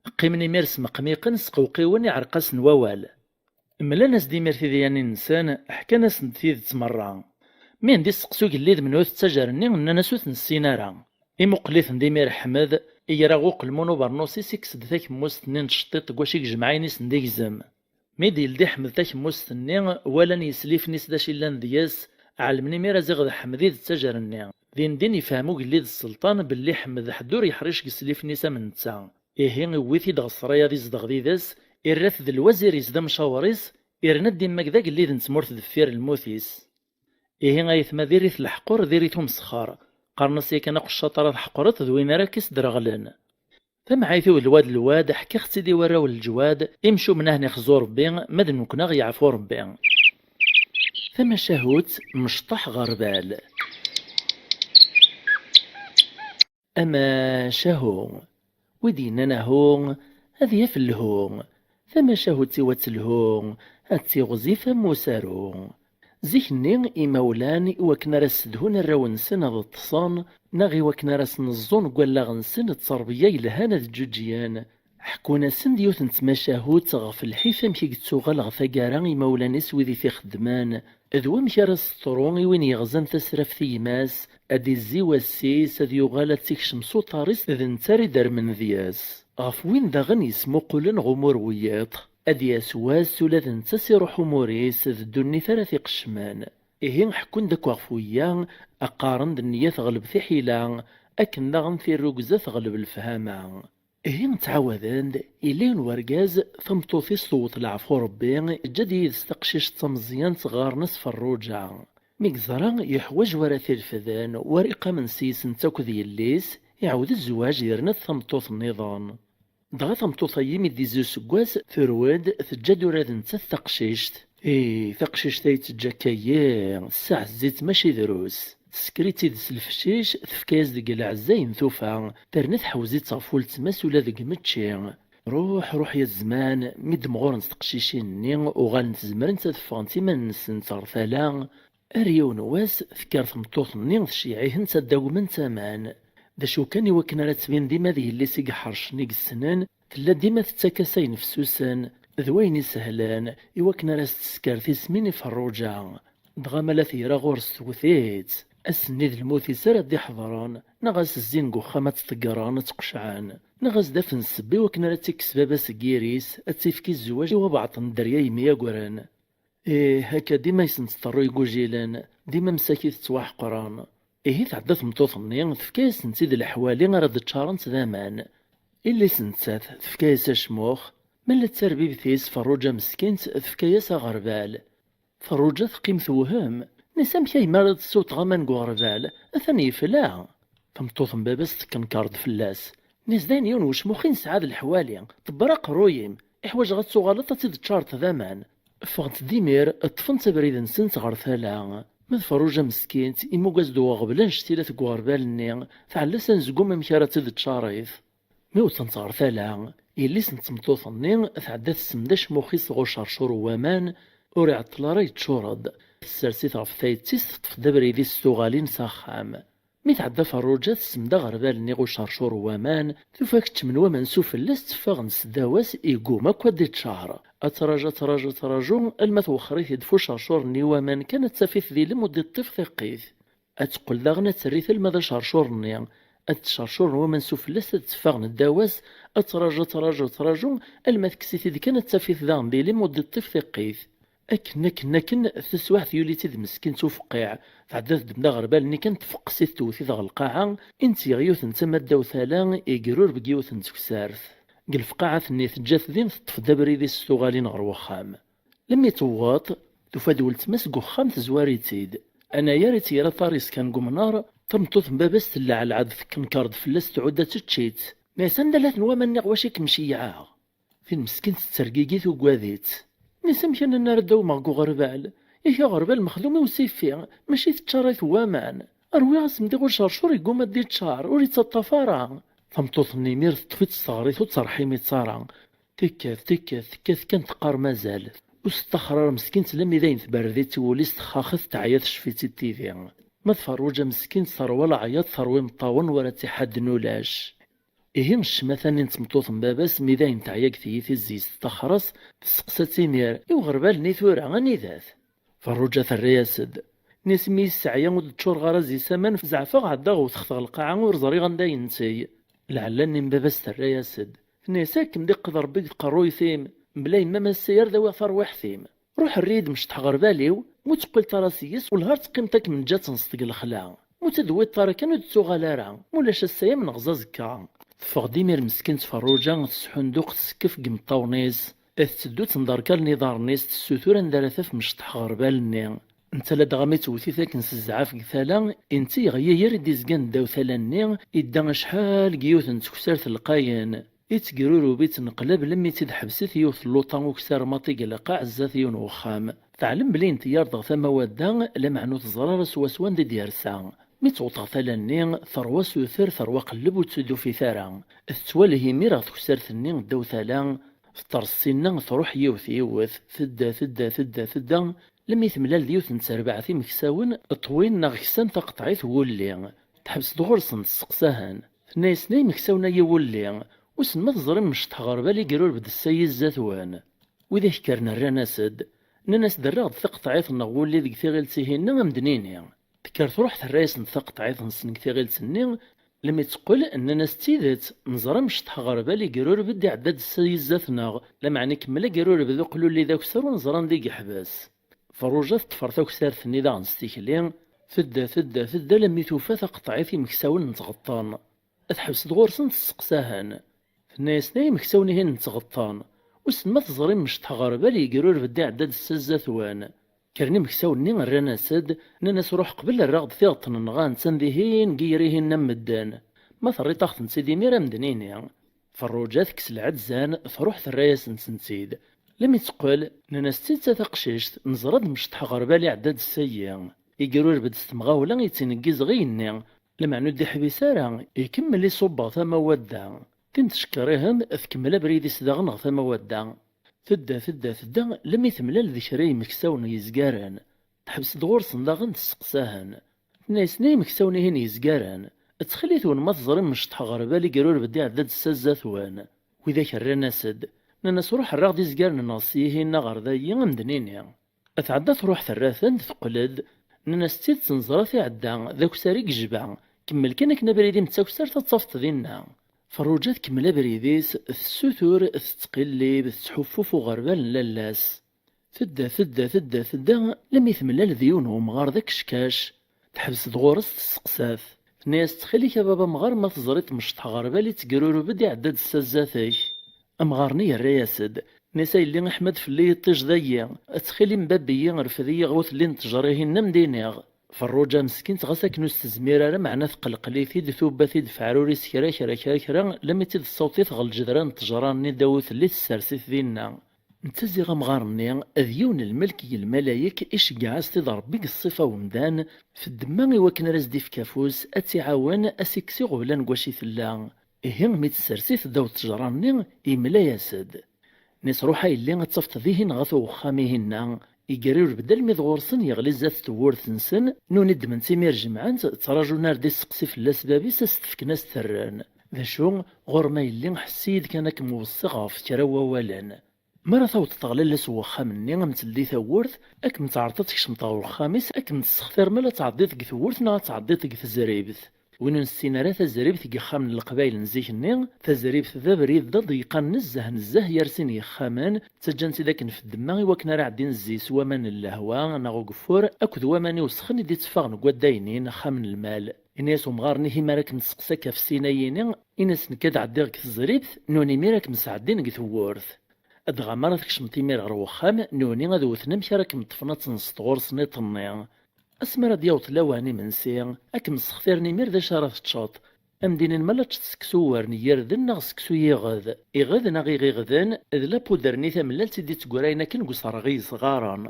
Qqimen imir smeqmiqen, sqewqiwen, iɛreq-asen wawal. Mlan-as-d imir tidyanin-nsen, ḥkan-asen-d tidet merra. Mi n-d-isteqsi ugellid menhu-t ttajer-nni, nnan-as: "Ur t-nessin ara." Imuqel-iten-d imir Ḥmed, iger ɣer uqelmun ubernus-is, ikkes-d takemmust-nni n tceṭṭiṭ deg wacu i yejmeɛ ayen i sen-d-igzem. Mi d-yeldi Ḥmed takemmust-nni, walan yeslifen-is d acu yellan deg-s, ɛelmen imir aziɣ d Ḥmed i d ttajer-nni. Din din yefhem ugellid sselṭan belli Ḥmed ḥedd ur yeḥric deg yeslifen-is am netta. Ihi, iwwi-t-id ɣer ṣṣraya ad izdeɣ did-s, irra-t d lwazir-is d amcawṛ-is, irna-d imma d agellid n tmurt deffir lmut-is. Ihi, ayetma, diri-t leḥqer, diri-t umesxer. Qqaren-as yakan aqeccaṭ ara tḥeqreḍ d win ara k-isderɣlen. Tamɛayt-iw d lwad lwad, ḥkiɣ-tt-id i warraw n leǧwad, imcumen ahen ixzu Rebbi, ma d nekkni aɣ yeɛfu Rebbi. Tamacahut, mecṭaḥ ɣerbal. Amacahu. Wi d-yennan ahu, ad yaf lhu. Tamacahut-iw ad telhu, ad tiɣzif am usaru. Zik-nni, imawlan, i wakken ara ssedhun arraw-nsen ad ṭṭsen, neɣ i wakken ara sen-ẓẓun deg wallaɣ-nsen d ttṛebeyya yelhan ad ǧǧuǧǧgen, ḥekkun-asen-d yiwet n tmacahut ɣef lḥif amek i yettuɣal ɣer taggara imawlan-is wid i t-ixeddmen, d wamek ara s-teḍru i win yeɣzan tasraft i gma-s, ad d-izzi wass-is, ad yuɣal ad tt-ikcem s uṭar-is, d netta ara idermen deg-s. Ɣef win daɣen yesmuqulen ɣer umur n wiyiḍ, ad d-yas wass ula d netta s iruḥ umur-is, d ddunit ara t-iqeccmen. Ihi ḥekkun-d akk ɣef wiya, qqaren-d: "Nniya teɣleb tiḥila", akken daɣen tirrugza teɣleb lefhama. Ihi ttɛawaden-d, yella yiwen wergaz, tameṭṭut-is tewweḍ leɛfu Rebbi, teǧǧa-d yid-s taqcict d tameẓyant ɣɣaren-as Ferruǧa. Mi yeẓra yeḥwaǧ wara t-irefden, wara iqamen s yis-netta akked yelli-s, iɛawed zzwaǧ yerna-d tameṭṭut nniḍen. Dɣa tameṭṭut-agi mi d-izzi useggas, turew-d, teǧǧa-d ula d nettat taqcict. Ih, taqcict ay teǧǧa akka-yi, tessaɛezz-itt mačči drus. Tesker-itt-id s lefcic, tefka-yas deg leɛzay n tufa, terna tḥewz-itt ɣef weltma-s ula deg mečči. Ruḥ, ruḥ ya zzman, mi d-mɣurent teqcicin-nni, uɣalent zemrent ad ffɣent iman-nsent ɣer tala. Ar yiwen wass, tekker tmeṭṭut-nni tceyyeɛ-itent ad d-agment aman. D acu kan, iwakken ara tbin dima d yelli-s i iḥercen i yessnen, tella dima tettak-as ayen fessusen d wayen isehlen, iwakken ara s-tesker tismin i Ferruǧa. Dɣa ma la tegra ɣur-s tewwet-itt. Ass-nni d lmut-is ara d-iḥeḍren, neɣ ad s-zzin deg uxxam ad tt-ḍeggren, ad tt-qecɛen, neɣ ad s-d-afen ssebba iwakken ara tt-ikkes baba-s seg yiri-s, ad tt-ifk i zzwaǧ i wabɛeṭ n dderya yemyagren. Ih, akka dima i sent-teṭṭerru igujilen, dima msakit ttwaḥeqren. Ihi tɛedda tmeṭṭut-nni, tefka-yasent-id leḥwali ara d-ččarent d aman. Illi-s nettat, tefka-yas acmux, ma la d tarbibt-is, Ferruǧa meskint, tefka-yas aɣerbal. Ferruǧa teqqim tewhem, tenna-s: "Amek a yemma ara d-ssiwṭeɣ aman deg uɣerbal? Atan yefla." Tameṭṭut n baba-s tekkenker-d fell-as. Tenna-s: "D ayen yiwen wecmux i nesɛa d leḥwali, ḍebber aqerruy-im, iḥwaǧeɣ ad tuɣaleḍ ad tt-id-teččareḍ d aman." Ffɣent-d imir, ṭṭfent abrid-nsent ɣer tala. Ma d Ferruǧa meskint, immug-as-d uɣbel annect-ila deg uɣerbal-nni, tɛella s anezgum amek ara tt-id-teččarit. Mi wwḍent ɣer tala, yelli-s n tmeṭṭut-nni tɛedda tessemd acmux-is ɣer ucercur n waman, ur iɛeṭṭel ara yeččur-d. Tessers-it ɣef tayet-is, teṭṭef-d abrid-is s tuɣalin s axxam. Mi tɛedda Ferruǧa, tessemd aɣerbal-nni ɣer ucercur n waman, tufa keččmen waman s ufella-s tteffɣen seddaw-as, iguma akk ad d-iččar. Ad traǧu, ad traǧu, ad traǧu, alma twexxer-it-id f ucercur-nni n waman kan, ad taf-it d ilem ur d-iṭṭif tiqqit. Ad teqqel daɣen ad terr-it alma d acercur-nni, ad d-cercuren waman s ufella-s, ad d-tteffɣen ddaw-as, ad traǧu, ad traǧu, ad traǧu, alma tekkes-it-id kan, ad taf-it daɣen d ilem ur d-iṭṭif tiqqit. Akken, akken, akken, taswiɛt yuli-tt-id meskint ufeqqiɛ, tɛedda teddem-d aɣerbal-nni kan, tfeqqes-it, tewwet-it ɣer lqaɛa, i n-tgeɣ yiwet n tama ddaw tala, igrureb deg yiwet n teksart. Deg lefqaɛat-nni teǧǧa-t din, teṭṭef-d abrid-is s tuɣalin ɣer wexxam. Lemmi tewweḍ, tufa-d weltma-s deg uxxam, tezwar-itt-id. Anayer i tt-yerra aṭar-is kan deg umnar, tameṭṭut n baba-s telleɛleɛ-d, tekkenker-d fell-as, tɛudd ad tečč-itt. Tenna-yas: "Anda la-ten waman-nni ɣer wacu i kem-ceyyɛeɣ?" Tin meskint tettergigi, tuggad-itt. Tenna-yas: "Amek a nanna ara d-awmeɣ deg uɣerbal? Yak aɣerbal mexdum i usifi, mačči teččarit n waman. Rwiɣ-as mdiɣ ucercur, yegguma ad d-iččar, ur ittaṭṭaf ara." Tameṭṭut-nni imir teṭṭef-itt s teɣrit, ur tt-terḥim-itt ara. Tekkat, tekkat, tekkat kan, teqqar mazal. Ur s-teṭṭaxer ara meskint, lammi d ayen tberred-itt i wul-is, texxaxet, teɛya, tecfi-tt-id tidi. Ma d Ferruǧa meskint, terwa leɛyaḍ, terwa imeṭṭawen, wara tt-iḥadden ulac. Ihi ccmata-nni n tmeṭṭut n baba-s, mi d ayen teɛya deg tiyita-s, tettaxer-as, testeqsa-tt imir: "I uɣerbal-nni tura, anida-t?" Ferruǧa terra-yas-d. Tenna-yas: "Mi yesseɛya ur d-ččureɣ ara zi-s aman, zeɛfeɣ ɛeddaɣ wteɣ-t ɣer lqaɛa, ur ẓriɣ anda yenteg." Lɛella-nni n baba-s terra-yas-d. Tenna-yas: "Ad kem-d-iqqed Rebbi deg tqerruyt-im, mebla yemma ma ssay ar d awiɣ tarwiḥt-im. Ruḥ err-iyi-d mecṭeḥ ɣerbal-iw, mu teqqilt ara seg-s, wellah ar teqqimeḍ ad kem-neǧǧ ad tenseḍ deg lexla. Mu tt-id-tewwiḍ ara kan ur d-tuɣal ara, mulac ass-a ad m-neɣẓ azekka." Teffeɣ-d imir meskint Ferruǧa, tesḥunduq, tessekkef deg imeṭṭawen-is, tetteddu tenderkal iḍarren-is, tessutur anda ara taf mecṭeḥ ɣerbal-nni. Netta ladɣa mi tewwet-it akken s zzɛaf deg tala, i netta yeɣyayar i d-izgan ddaw tala-nni, idda acḥal deg yiwet n teksart lqayen. Ittgrurub-itt neqlab, lemmi tt-id-ḥebset yiwet n luṭa ukessar maṭi deg lqaɛ zdat yiwen wexxam. Teɛlem belli inteyyaṛ-d ɣer tama wadda, lameɛna ur teẓri ara swaswa anda i d-yersa. Mi tewweḍ ɣer tala-nni, terwa asuter, terwa aqelleb, ur tt-id-tufit ara. Tettwalih imir ɣer teksart-nni ddaw tala, teṭṭerṣ sinna, truḥ yiwet yiwet, tedda, tedda, tedda, tedda, lemmi temlal d yiwet n terbaɛt imeksawen, ṭwin neɣ ksan taqeṭɛit n wulli. Teḥbes-d ɣur-sen, tesseqsa-hen. Tenna-yasen: "Ay imeksawen, ay iwulli, wissen ma teẓrim mecṭeḥ ɣerbal i igrureb-d ssa-yi zdat-wen?" Widak kkren rran-as-d, nnan-as-d: "Rriɣ-d taqeṭɛit-nneɣ wulli deg tiɣilt-ihin-nni, a m-d-nini." Tekker truḥ terra-yasen-d taqeṭɛit-nsen deg tiɣilt-nni, lemmi teqqel, nnan-as: "D tidet, neẓra mecṭeḥ ɣerbal igrureb-d iɛedda-d ssa-yi zdat-neɣ, lameɛna ikemmel agrureb d uqlulli d akessar ur neẓra anda i yeḥbes." Ferruǧa teṭṭfer taksart-nni daɣen s tikli, tedda, tedda, tedda, lemmi tufa taqeṭɛit imeksawen n tɣeṭṭen. Teḥbes-d ɣur-sen, tesseqsa-hen. Tenna-yasen: "Ay imeksawen-ihin n tɣeṭṭen, wissen ma teẓrim mecṭeḥ ɣerbal yegrureb-d iɛedda-d ssa zdat-wen?" Kkren imeksawen-nni, rran-as-d, nnan-as: "Ruḥ qbel, rriɣ-d tiɣeṭṭen-nneɣ, a-tt-an dihin deg yiri-hin am medden. Ma terriḍ-aɣ-tent-id imir a m-d-nini." Ferruǧa tekkes lɛezzan, truḥ terra-yasent-tent-id. Lami teqqel, nnan-as: "D tidet a taqcict, neẓra-d mecṭeḥ ɣerbal iɛedda-d ssa-yi. Igrureb-d s temɣawla yettneggiz ɣi-yenni, lameɛna ur d-iḥbis ara, ikemmel iṣubbeɣ tama wadda." Tin tcekker ihen, tkemmel abrid-is daɣen ɣer tama wadda. Tedda, tedda, tedda, lami temlal d kra yimeksawen yezgaren. Teḥbes-d ɣur-sen daɣen tesseqsa-hen. Tenna-yasen: "Ay imeksawen-ihin yezgaren, ttxil-itwen ma teẓrim mecṭeḥ ɣerbal igrureb-d iɛedda-d ssa zdat-wen." Widak rran-as-d, nnan-as: "Ruḥ err-aɣ-d izgaren-nneɣ syihin neɣ ɣer dayi, a m-d-nini." Tɛedda truḥ terra-ten, teqqel-d. Nnan-as: "D tidet neẓra-t iɛedda, d akessar i yejba. Kemmel kan akken abrid-im d takessart ad t-tafeḍ dinna." Ferruǧa tkemmel abrid-is, tessutur, tettqillib, tettḥuffu f uɣerbal n lalla-s. Tedda, tedda, tedda, tedda, lami temlal d yiwen wemɣar d akeckac. Teḥbes-d ɣur-s, tesseqsa-t. Tenna-yas: "Ttxil-k a baba amɣar, ma teẓriḍ mecṭeḥ ɣerbal ittegrurub-d iɛedda-d ssa zdat-k." Amɣar-nni yerra-yas-d. Tenna-yas: "A yelli, iḥma-d fell-i yiṭij dayi. Ttxil-im bab-iyi, rfed-iyi ɣer utelli n ttejra-ihin am d-iniɣ." Ferruǧa meskint ɣas akken ur s-tezmir ara, meɛna tqelqel-it-id, tubba-t-id f ɛrur-is kra, kra, kra, kra, lami tt-id-tessaweḍ-it ɣer lǧedra n ttejra-nni ddaw utelli, tessers-it dinna. Netta ziɣ amɣar-nni d yiwen n lmelk n lmalayek, iceggeɛ-as-t-id Ṛebbi deg ṣṣifa n umdan, f ddemma i wakken ara s-d-ifk afus, ad tt-iɛawen, ad s-ikkes iɣeblan deg wacu i tella. Ihi, mi tessers-it ddaw ttejra-nni, yemla-yas-d. Nni-s: "Ruḥ a yelli, ad tafeḍ dihin ɣef uxxam-ihinna." Iger irebdal mi d ɣur-sen, yeɣli zdat tewwurt-nsen, nuni ddmen-tt imir jemɛen-tt, ttraǧun ar d-isteqsi fell-as bab-is, ad s-t-fken ad s-t-rren. "D acu? Ɣur-m a yelli, ḥess-iyi-d kan ad kem-weṣṣiɣ ɣef kra n wawalen. Mi ara tawḍeḍ ɣer lalla-s n wexxam-nni, a m-teldi tawwurt, ad kem-teɛreḍ ad tkecmeḍ ɣer wexxam-is, ad kem-tessextir ma la tɛeddiḍ deg tewwurt neɣ ad tɛeddiḍ deg tezribt. Win ur nessin ara tazribt deg yexxamen n leqbayel n zik-nni, tazribt d abrid d aḍeyqan nezzeh nezzeh gar sin yexxamen, ttaǧǧan-tt-id akken f ddemma i wakken ara ɛeddin zzi-s waman n lehwa neɣ ugeffur akked waman iwesxen i d-itteffɣen deg waddaynin axxam n lmal." Ini-as umɣar-nni: "Ihi mi ara kem-testeqsi akka f sin ayini, ini-as nekk ad ɛeddiɣ deg tezribt, nuni imir ad kem-sɛeddin deg tewwurt. Dɣa mi ara tkecmeḍ imir ɣer wexxam, nuni ad wten amek ara kem-ṭṭfen ad tenseḍ ɣur-sen iḍ-nni. Asmi ara d-yaweḍ lawan imensi, ad kem-ssextiren imir d acu ara teččeḍ. Ad m-d-inin ma la teččeḍ seksu uwren n yirden neɣ seksu yiɣed. Iɣed neɣ iɣiɣden d lapuder-nni tamellalt i d-itteggrayen akken deg userɣi yesɣaren.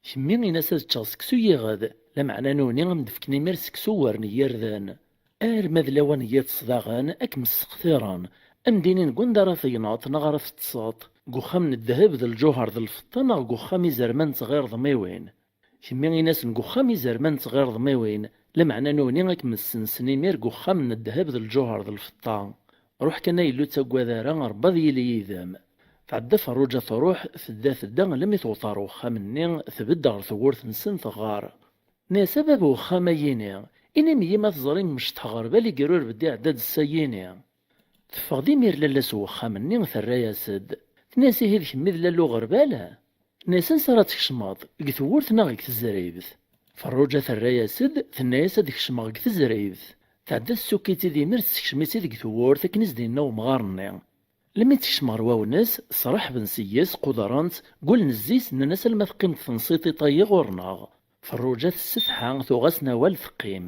Kemmi, ini-as ad ččeɣ seksu yiɣed, lameɛna nuni ad m-d-fken imir seksu uwren n yirden. Arma d lawan n yiḍes daɣen, ad kem-ssextiren. Ad m-d-inin deg wanda ara tegneḍ neɣ ara teṭṭseḍ, deg uxxam n ddheb d lǧuher d lfeṭṭa neɣ deg uxxam izerman d tɣirdmiwin." Kemmi, ini-asen deg uxxam izerman d tɣirdmiwin, lameɛna nuni ad kem-ssensen imir deg uxxam n ddheb d lǧuher d lfeṭṭa. Ruḥ kan a yelli, ur ttaggad ara, Ṛebbi ad yili yid-m. Tɛedda Ferruǧa truḥ, tedda, tedda, almi tewweḍ ɣer wexxam-nni, tbedd ɣer tewwurt-nsen, teɣɣar. Nni-as: "A bab uxxam, ayini, inim-iyi ma teẓrim mecṭeḥ ɣerbal igrureb-d iɛedda-d ssa-yini." Teffeɣ-d imir lalla-s n wexxam-nni, terra-yas-d. Tenna-yas: "Ihi d kemmi i d lalla uɣerbal?" Tenna-yas: "Ansa ara tkecmeḍ, deg tewwurt neɣ deg tezribt?" Ferruǧa terra-yas-d, tenna-yas: "Ad kecmeɣ deg tezribt." Tɛedda tessukk-itt-id imir, tessekcem-itt-id deg tewwurt akken i s-d-yenna umɣar-nni. Lmi tekcem ɣer wawnes, sraḥben seg-s, qudren-tt, gullen zzi-s, nnan-as: "Alma teqqimeḍ tenṣiḍ iṭ-ayi ɣur-neɣ." Ferruǧa tessetḥa, tuɣ-asen awal, teqqim.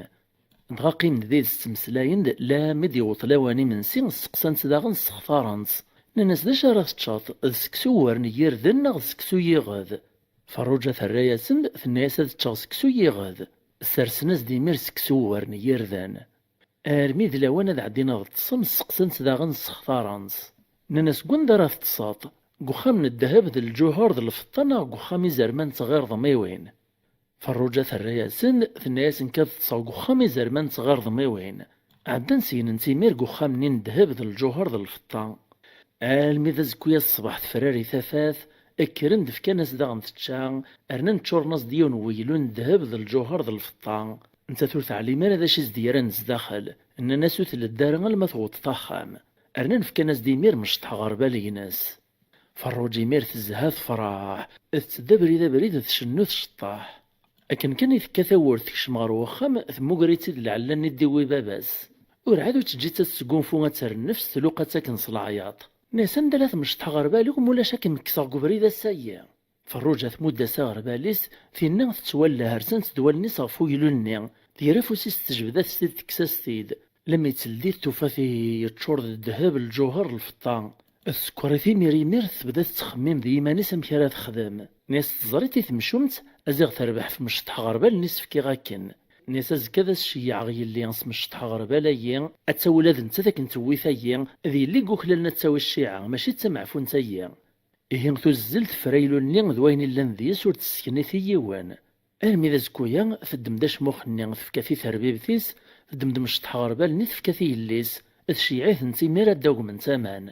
Dɣa qqimen-d did-s ttmeslayen-d, lammi d-yewweḍ lawan imensi, steqsan-tt daɣen, ssextaren-tt. Nnan-as: "D acu ara teččeḍ, d seksu uwren n yirden neɣ d seksu yiɣed?" Ferruǧa terra-yasen-d, tenna-yas: "Ad ččeɣ seksu yiɣed." Ssersen-as-d imir seksu uwren n yirden. Armi d lawan ad ɛeddin ad ṭṭsen, steqsan-tt daɣen, ssextaren-tt. Nnan-as: "Deg wanda ara teṭṭseḍ? Deg uxxam n ddheb d lǧuher d lfeṭṭa neɣ deg uxxam izerman d tɣirdmiwin?" Ferruǧa terra-yasen-d, tenna-yasen: "Nekk ad ṭṭseɣ deg uxxam izerman d tɣirdmiwin." Ɛeddan syen-nni imir deg uxxam-nni n ddheb d lǧuher d lfeṭṭa. Almi d azekka-yas ṣṣbeḥ tefrari tafat, kkren-d fkan-as daɣen tečča, rnan ččuren-as-d yiwen n weylu n ddheb d lǧuher d lfeṭṭa. Nettat ur teɛlim ara d acu i s-d-yerran zdaxel. Nnan-as: "Ur tledd ara alma tewweḍ axxam." Rnan fkan-as-d imir mecṭeḥ ɣerbal-ines. Ferruǧa imir tezha tefreḥ, tetteddu abrid abrid tcennu tceṭṭeḥ. Akken kan i tekka tawwurt tekcem ɣer wexxam, temmuger-itt-id lɛella-nni d-iwwi baba-s. Urɛad ur teǧǧi-tt ad tesgunfu, ad terr nnefs, tluqa-tt akken s leɛyaḍ. Nnan-as: "Anda la tmecṭeḥ ɣerbal, ma ulac ad kem-kkseɣ deg ubrid ass-ayi." Ferruǧa tmudd-as aɣerbal-is, tinna tettwalleh, rsant-d wallen-is ɣef uylu-nni, tger afus-is tejbed-as-t-id, tekkes-as-t-id. Lemmi d-teldi tufa-t ihi yeččur d ddheb, lǧuher, lfeṭṭa. Tsekkeṛ-it imir imir, tebda tettxemmim d yiman-is amek ara texdem. Nni-as teẓriḍ i temcumt, a ziɣ terbeḥ tmecṭeḥ ɣer bal-nni s-fkiɣ akken. Nni-as azekka ad as-ceyyɛeɣ yelli s mecṭeḥ ɣer bal-ayi, ad tawi ula d nettat akken tewwi tayi, d yelli i yuklalen ad tawi cciɛa, mačči d tameɛfunt-ayi. Ihi tuzzel teffer aylu-nni d wayen illan deg-s ur d-tesseknit i yiwen. Armi d azekku-ya, teddem-d acmux-nni, tefka-t i terbibt-is, teddem-d mecṭeḥ ɣer bal-nni, tefka-t i yelli-s, tceyyeɛ-itent imir ad d-agment aman.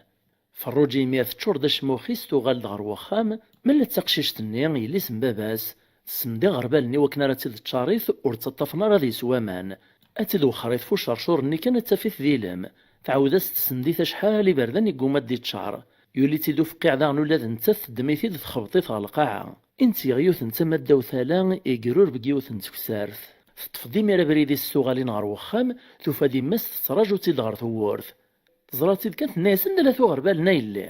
Ferruǧa imir teččur d acmux-is, tuɣal-d ɣer wexxam, mella d taqcict-nni, yelli-s n baba-s, tessendi ɣer bal-nni wakken ara tt-id-teččarit, ur ttaṭṭafen ara ad yeswa aman. Ad tt-id-wexxer i tfucercur-nni kan ad taf-it d ilem. Tɛawed-as tessendi-t acḥal iberdan yegguma ad d-iččar. Yuli-tt-id ufqiɛ daɣen ula d nettat, teddem-it-id txebbeḍ-it ɣer lqaɛa. Inti yiɣyuten d tama ddaw tala, igrureb deg yiwet n teksart. Teṭṭef-d imir abrid-is s tuɣalin ɣer wexxam, tufa-d yemma-s tettraǧu-tt-id ɣer tewwurt. Teẓra-tt-id kan, tenna-yas anda la tuɣerbal-nni a yelli?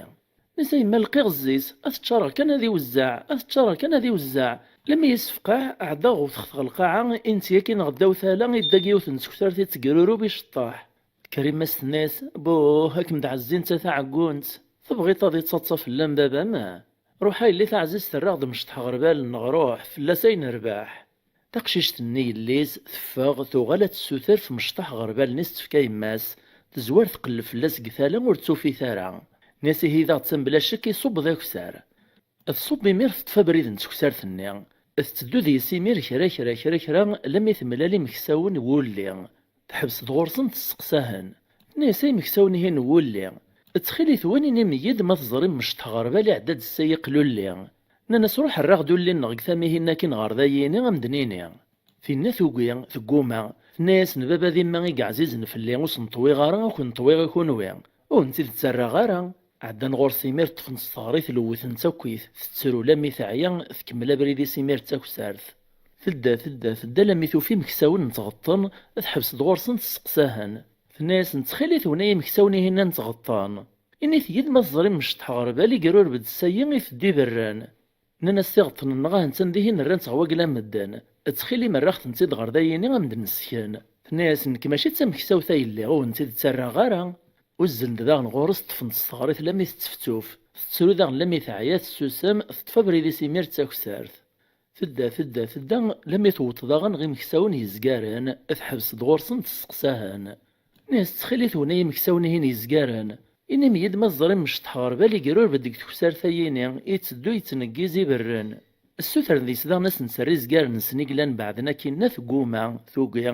Nni-as a yemma lqiɣ zzi-s, ad t-ččareɣ kan ad iwezzeɛ, ad t-ččareɣ kan ad iwezzeɛ. Lemmi yessefqaɛ, ɛeddaɣ wteɣ-t ɣer lqaɛa, inti akkin ɣer ddaw tala, idda deg yiwet n teksart ittegrurub iceṭṭeḥ. Tekker yemma-s tenna-yas buh, ad kem-d-ɛezzi netta taɛeggunt, tebɣiḍ ad ittaḍsa fell-am baba-m? Ruḥ a yelli taɛzizt, rriɣ-d mecṭeḥ ɣer bal-nneɣ, ruḥ, fell-as ay nerbeḥ. Taqcict-nni yelli-s teffeɣ, tuɣal ad tessuter tmecṭeḥ ɣer bal-nni s-tefka yemma-s, tezwar tqelleb fell-as deg tala ur tt-tufi ara. Nni-as ihi daɣ d ta bla ccek iṣubb d akessar. Tṣubb imir teṭṭef abrid n teksart-nni, tetteddu deg-s imir kra kra kra kra, lammi temlal imeksawen n wulli. Teḥbes-d ɣur-sen tesseqsa-hen. Tenna-yas ay imeksawen-ihin n wulli, ttxil-itwen inim-iyi-d ma teẓrim mecṭeḥ ɣer bal iɛedda-d ssay iqlulli. Nnan-as ruḥ rr-aɣ-d ulli-nneɣ deg tama-ihin akkin ɣer dayi-ini a m-d-nini. Tinna tugi, tegguma, tenna-yasen baba d imma i yeɛzizen fell-i ur sen-ṭwiɣ ara, ur ken-ṭwiɣ i kunwi, ur ken-id-ttarraɣ ara. Ɛeddan ɣur-s imir ṭṭfen s teɣrit lewwten-tt akkit, tettru lammi teɛya, tkemmel abrid-is imir d takessart. Tedda, tedda, tedda lammi tufi imeksawen n tɣeṭṭen, teḥbes-d ɣur-sen tesseqsa-hen. Tenna-yasen ttxil-itwen ay imeksawen-ihin n tɣeṭṭen, init-iyi-d ma teẓrim mecṭeḥ ɣer bal igrureb-d ssay-i iteddu iberren. Nnan-as tiɣeṭṭen-nneɣ ahen-tt-an dihin rran-tt ɣer wagla n medden. Ttxil-im rr-aɣ-tent-id ɣer dayini a m-d-nessken. Tenna-yas nekk mačči d tameksawt a yelli, ur wen-tt-id-ttarraɣ ara. Uzzlen-d daɣen ɣur-s ṭṭfen-tt s teɣrit lammi tettefttuf. Tettru daɣen lammi teɛya tessusem, teṭṭef abrid-is imir d takessart. Tedda, tedda, tedda, lammi tewweḍ daɣen ɣer imeksawen yezgaren, teḥbes-d ɣur-sen tesseqsa-hen. Nni-as ttxil-itwen ay imeksawen-ihin yezgaren, inim-iyi-d ma teẓrim mecṭeḥ ɣer bal igrureb-d deg teksart-ayini, itteddu yettneggiz iberren. Ssutren deg-s daɣen ad sen-terr izgaren-nsen i yellan beɛden akkinna, tegguma, tugi,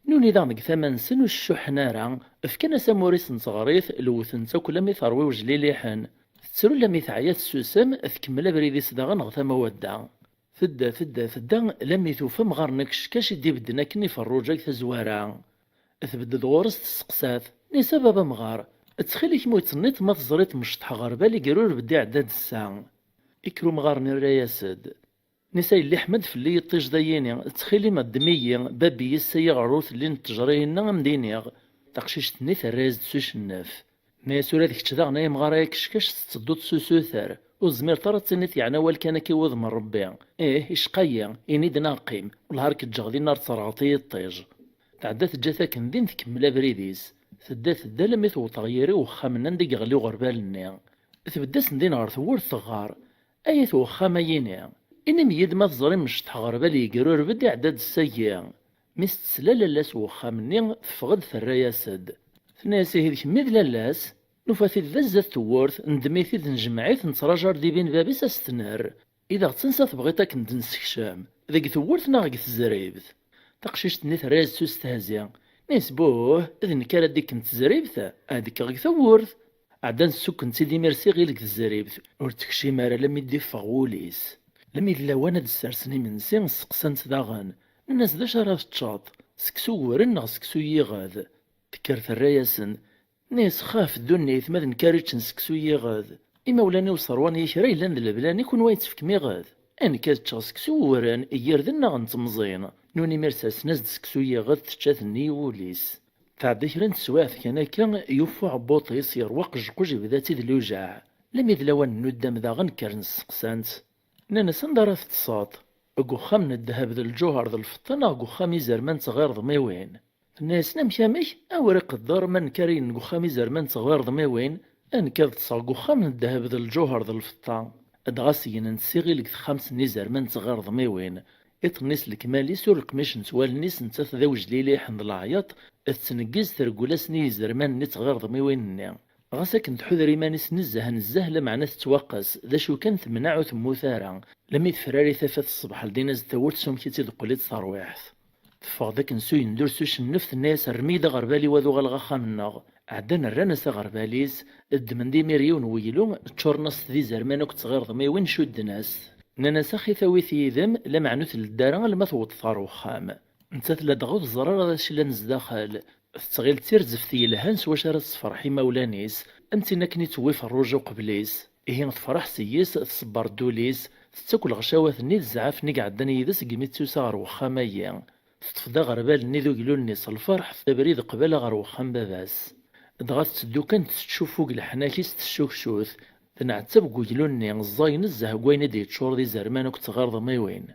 nuni daɣen deg tama-nsen ur ccuḥen ara, fkan-as amur-is n teɣrit, lewwten-tt akk lammi terwi wejliliḥen. Tettru lammi teɛya tessusem, tkemmel abrid-is daɣen ɣer tama wadda. Tedda, tedda, tedda, lammi tufa amɣar n akeckac i d-ibedden akken i Ferruǧa deg tazwara. Tbedd-d ɣur-s tesseqsa-t, nni-as a baba amɣar, ttxil-k ma ur tenniḍ ma teẓriḍ mecṭeḥ ɣer bal igrureb-d iɛedda-d ssa. Ikker umɣar-nni irra-yas-d. Nni-as a yelli ḥma-d fell-i yiṭij dayini, ttxil-im ddem-iyi, bab-iyi ssa-yi ɣer ur telli n ttejra-inna a m-d-iniɣ. Taqcict-nni terra-yas-d s ucennef. Nni-as ula d kečč daɣen ay amɣar ay akeckac tettedduḍ s usuter, ur tezmireḍ ara ad tiniḍ yeɛni awal kan akka i wudem n Rebbi. Ih, icqa-yi, ini-d neɣ qqim, wellah ar k-ǧǧeɣ dinna ar terɣeḍ i yiṭij. Tɛedda teǧǧa-t akken din tkemmel abrid-is. Tedda tedda lammi tewweḍ ɣer yiri uxxam-nni anda i yeɣli uɣerbal-nni. Tbedd-asen din ɣer tewwurt teɣɣar, ay at uxxam-ayini, inim-iyi-d ma teẓrim mecṭeḥ ɣer bal yegrureb-d iɛedda-d ssagi. Mi s-tesla lalla-s n uxxam-nni, teffeɣ-d terra-yas-d. Tenna-yas ihi d kemmi d lalla-s? Nufa-t-id da zdat tewwurt, neddem-it-id nejmeɛ-it nettraǧu ar d-ibin bab-is a s-t-nerr. I daɣ d tansa tebɣiḍ akken d-nessekcem? Deg tewwurt neɣ deg tezribt? Taqcict-nni terra-yas-d s ustehzi. Nni-as buh, d nekk ara d-ikken tezribt, ad kkeɣ deg tewwurt. Ɛeddan ssukken-tt-id imir s iɣil deg tezribt, ur tekcim ara lammi d-iffeɣ wul-is. Lammi d lawan ad d-ssersen imensi, sseqsan-tt daɣen. Nnan-as d acu ara teččeḍ, seksu uwren neɣ seksu yiɣed? Tekker terra-yasen, nni-as xaf ddunit ma d nekk ara yeččen seksu yiɣed. Imawlan-iw ṣerwan-iyi kra yellan d leblan i kunwi ay ttefkem iɣed. Ay nekk ad ččeɣ seksu uwren, iyyirden neɣ n temẓin. Nuni imir sersen-as-d seksu yiɣed tečča-t nni i wul-is. Tɛedda kra n teswiɛt kan akka, yuffa uɛebbuṭ-is, yerwa qejquj, yebda-tt-id lujaɛ. Lammi d lawan n nuddam daɣen kkren sseqsan-tt. Nnan-as anda ara teṭṭseḍ? Deg uxxam n ddheb d lǧuher d lfeṭṭa neɣ deg uxxam izerman d tɣirdmiwin? Nna-yasen: "Amek, amek? A wer iqedder ma nekkariyen deg uxxam izerman d tɣirḍmiwin, a nekk ad ṭṭseɣ deg uxxam n ddheb d lǧuher d lfeṭṭa." Dɣa segnen-t s iɣil deg texxamt n izerman d tɣirḍmiwin. Iṭ-nni s lekmal-is ur leqmicent wallen-is, nettat d awejliliḥen d leɛyaṭ, tettneggiz treggel-asen i yizerman-nni d tɣirḍmiwin-nni. Ɣas akken tḥuder iman-is nezzeh nezzeh, lameɛna tettwaqqes, d acu kan temneɛ ur temmut ara, lammi tefrari tafat ṣṣbeḥ ldin-as-d tawwurt s umek i tt-id-teqqel-itt terwiḥt. Teffeɣ-d akken s uyendur s ucennef, tenna-yas: "Rrem-iyi-d aɣerbal-iw ad uɣaleɣ axxam-nneɣ." Ɛeddan rran-as aɣerbal-is, ddmen-d imir yiwen n weglu, ččuren-as-t d izerman akked tɣirḍmiwin, cudden-as-t. Nnan-as: "Ax i tawit yid-m, lameɛna ur tleddi ara alma tewwḍeḍ ɣer wexxam." Nettat ladɣa ur teẓri ara d acu yellan zdaxel. Tettɣil d tirzeft yelhan s wacu ara tessefreḥ imawlan-is, am tin akken ittewwi Ferruǧ uqbel-is. Ihi tefreḥ seg-s, tṣebber-d ul-is, tettak lɣecawat-nni d zzɛaf-nni i iɛeddan yid-s segmi d-tusa ɣer wexxam-agi. Teṭṭef-d aɣerbal-nni d uglu-nni s lferḥ, tefta abrid qbala ɣer wexxam baba-s. Dɣa tetteddu kan tettcuffu deg leḥnak-is tessukcut, tenɛettab deg uglu-nni, ẓẓay nezzeh deg wayen i d-yeččur d izerman akked tɣirḍmiwin.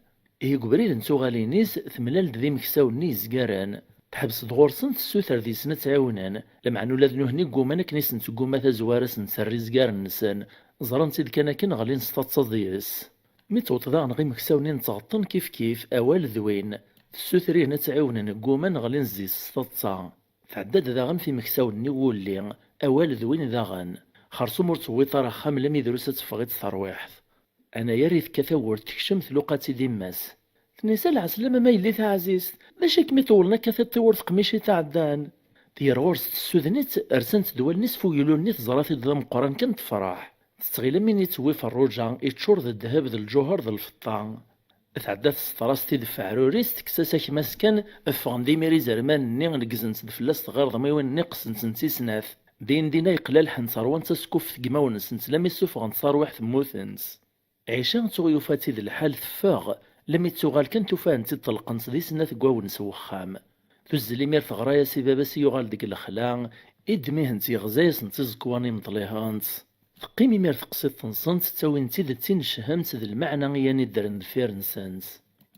Ihi deg ubrid n tuɣalin-is, temlal-d d imeksawen-nni yezgaren. Teḥbes-d ɣur-sen, tessuter deg-sen ad tt-ɛiwnen, lameɛna ula d nutni gguman akken i sen-tegguma tazwara ad sen-terr izgaren-nsen, ẓran-tt-id kan akken ɣlin s taḍsa deg-s. Mi tewweḍ daɣen ɣer imeksawen-nni n tɣeṭṭen kifkif, awal d win. Tessuter-ihen ad tt-ɛiwnen, gguman ɣlin zzi-s s taḍsa. Tɛedda-d daɣen f imeksawen-nni n wulli, awal d win daɣen. Xersum ur tewwiḍ ara axxam lammi drus ad teffeɣ-itt terwiḥt. Anayer i tekka tawwurt tekcem tluqa-tt-id imma-s. Tenna-yas: "A lɛeslama ma yelli taɛzizt, d acu i kem-iṭewlen akka tiṭ-iw ur teqmic i tɛeddan?" Tger ɣur-s tessuden-itt, rsant-d wallen-is f uglu-nni teẓra-t-id d ameqqran kan tefreḥ. Tettɣil am win ittewwi Ferruǧa, iččur d ddheb d lǧuher d lfeṭṭa. Tɛedda tesseṭer-as-t-id f aɛrur-is, tekkes-as akmas kan, ffɣen-d imir izerman-nni, neggzent-d fell-as tɣirḍmiwin-nni, qqsent-tent i snat. Din din ay qlalḥent, ṛwant askuffet deg imawen-nsent, lammi ssufɣent tarwiḥt mmutent. Ɛica tuɣ yufa-tt-id lḥal teffeɣ, lammi d-tuɣal kan tufa-tent-id ṭelqent di snat deg wawen s wexxam. Tuzzel imir teɣra-yas i baba-s i yuɣal deg lexla, iddem-ihent yeɣza-yasent iẓekwan imeṭlihen-tt. Teqqim imir teqsiṭ-nsent, ttawin-tt-id d tinecḥemt d lmeɛna i yan-iddren deffir-nsent.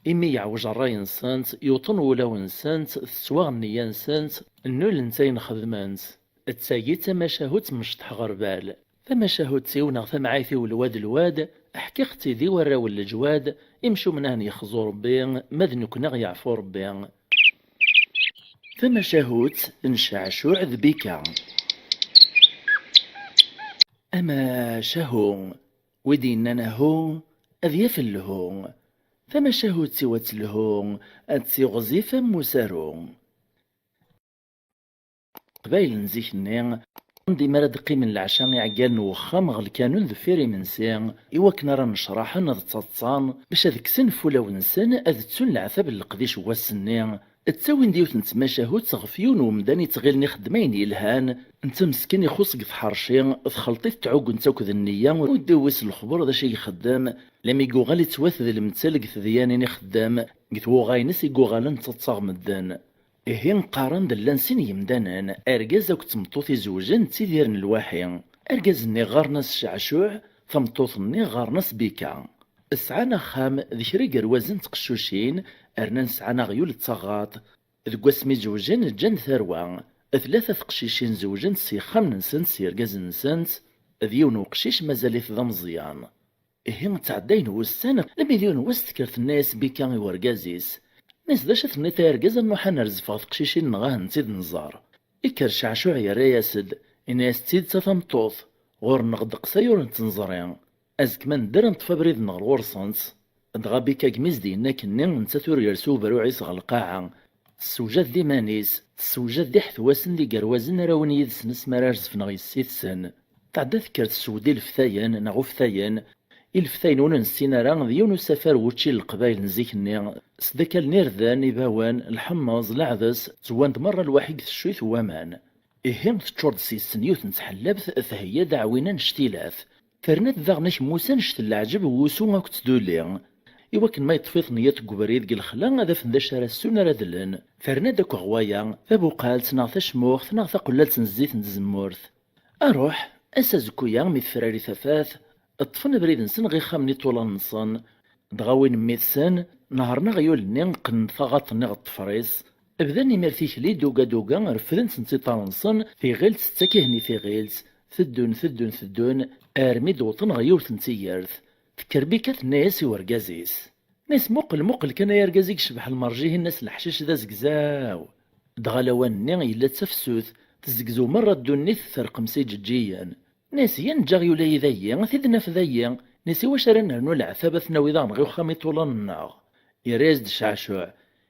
Imi yeɛwej ṛṛay-nsent, yuṭen wulawen-nsent, tettwaɣ nniya-nsent, nnulent ayen xedment. D tagi d tamacahut mecṭeḥ ɣerbal. Tamacahut-iw neɣ tamɛayt-iw lwad lwad, ḥkiɣ-tt-id i warraw n leǧwad, imcumen a hen-yexzu Ṛebbi, ma d nekkni a ɣ-yeɛfu Ṛebbi. Tamacahut n Ceɛcuɛ d Bika. Amacahu, wi d-yennan ahu, ad yaf lhu. Tamacahut-iw ad telhu, ad tiɣzif am usaru. Qbayel n zik-nni, dima ara d-qqimen leɛca iɛeggalen n wexxam ɣer lkanun deffir imensi, i wakken ara nnecraḥen ad ttaḍsan, bac ad kksen f ulawen-nsen, ad ttun leɛtab n leqdic n wass-nni. Ttawin-d yiwet n tmacahut ɣef yiwen n umdan yettɣilen ixeddem ayen yelhan, netta meskin ixuṣ deg tḥerci, txelṭ-it tɛuggent akked nniya, ur d-iwwi s lexber d acu i ixeddem, lami yuɣal ittwat d lemtel deg tedyanin ixeddem, deg twuɣa-ines i yuɣalen ttaḍsaɣ medden. Ihi qqaren-d llan sin yemdanen, argaz akked tmeṭṭut izewjen ttidiren lwaḥi. Argaz-nni ɣɣaren-as Ceɛcuɛ, tameṭṭut-nni ɣɣaren-as Bika. Sɛan axxam d kra igerwazen n tqeccucin, rnan sɛan aɣyul d taɣaṭ. Deg wasmi zewjen, ǧǧan tarwa. Tlata teqcicin zewjent s yexxamen-nsent s yergazen-nsent, d yiwen uqcic mazal-it d ameẓyan. Ihi ttɛeddayen wussan, lmi d yiwen wass tekker tenna-yas Bika i urgaz-is: "Nnas d acu tenniḍ ay argaz, ad nruḥ ad nerzef ɣer teqcicin-nneɣ ad hent-id-nẓer." Ikker Ceɛcuɛ yerra-yas-d, inna-yas: "D tidet a tameṭṭut, ɣur-neɣ ddeqs ay ur tent-neẓri. Azekka ma nedder ad neṭṭef abrid-nneɣ ɣur-sent." Dɣa Bika gmi s-d-yenna akkenni, nettat ur yersi ubruɛ-is ɣer lqaɛa. Tessewjad-d iman-is, tessewjad-d iḥetwasen d igerwazen ara awin yid-sen asmi ara rzefen ɣer yessi-tsen. Tɛedda tekker tessewd ileftayen neɣ uftayen. Ileftayen ur nessin ara d yiwen usafar n wučči n leqbayel n zik-nni. Sdakalen irden, ibawen, lḥemmeẓ, leɛdes, ttewwan-d merra lwaḥi deg teccuyt n waman. Ihi teččur-d s yes-sen yiwet n tḥellabt, theyya-d aɛwin annect-ilat. Terna-d daɣen akemmus annect n leɛǧeb n wusu akked tduli. I wakken ma yeṭṭef-iten yiḍ deg ubrid deg lexla, ad afen d acu ara ssun ara dlen. Terna-d akk ɣer waya, tabuqalt neɣ tacmuxt neɣ taqellalt n zzit n tzemmurt. Aruḥ, ass azekku-ya mi tefrari tafat, ṭṭfen abrid-nsen ɣer ixxamen iṭulan-nsen. Dɣa win mmi-tsen, nehṛen aɣyul-nni, qqnen taɣaṭ-nni ɣer ṭṭfer-is, Bdan imir tikli, duga duga, refden-tent iṭarren-nsen, tiɣilt tettak ihenni tiɣilt. Teddun, teddun, teddun, armi d-wwḍen ɣer yiwet n tigert. Tekker Bika, tenna-yas i urgaz-is. Tenna-yas: "Muqel, muqel kan ay argaz i yecbeḥ lmerj-ihin, ass leḥcic d azegzaw." Dɣa lawan-nni yella d tafsut, tezzegzew merra ddunit, terqem s iǧeǧǧigen. Tenna-yas: "Yan ǧǧaɣ yula-yi dayi, ad t-id-naf dayi." Tenna-yas: "I wacu ara nernu leɛtab, ad t-nawi daɣen ɣer uxxam iṭulan-nneɣ?" Yerra-yas-d Ceɛcuɛ.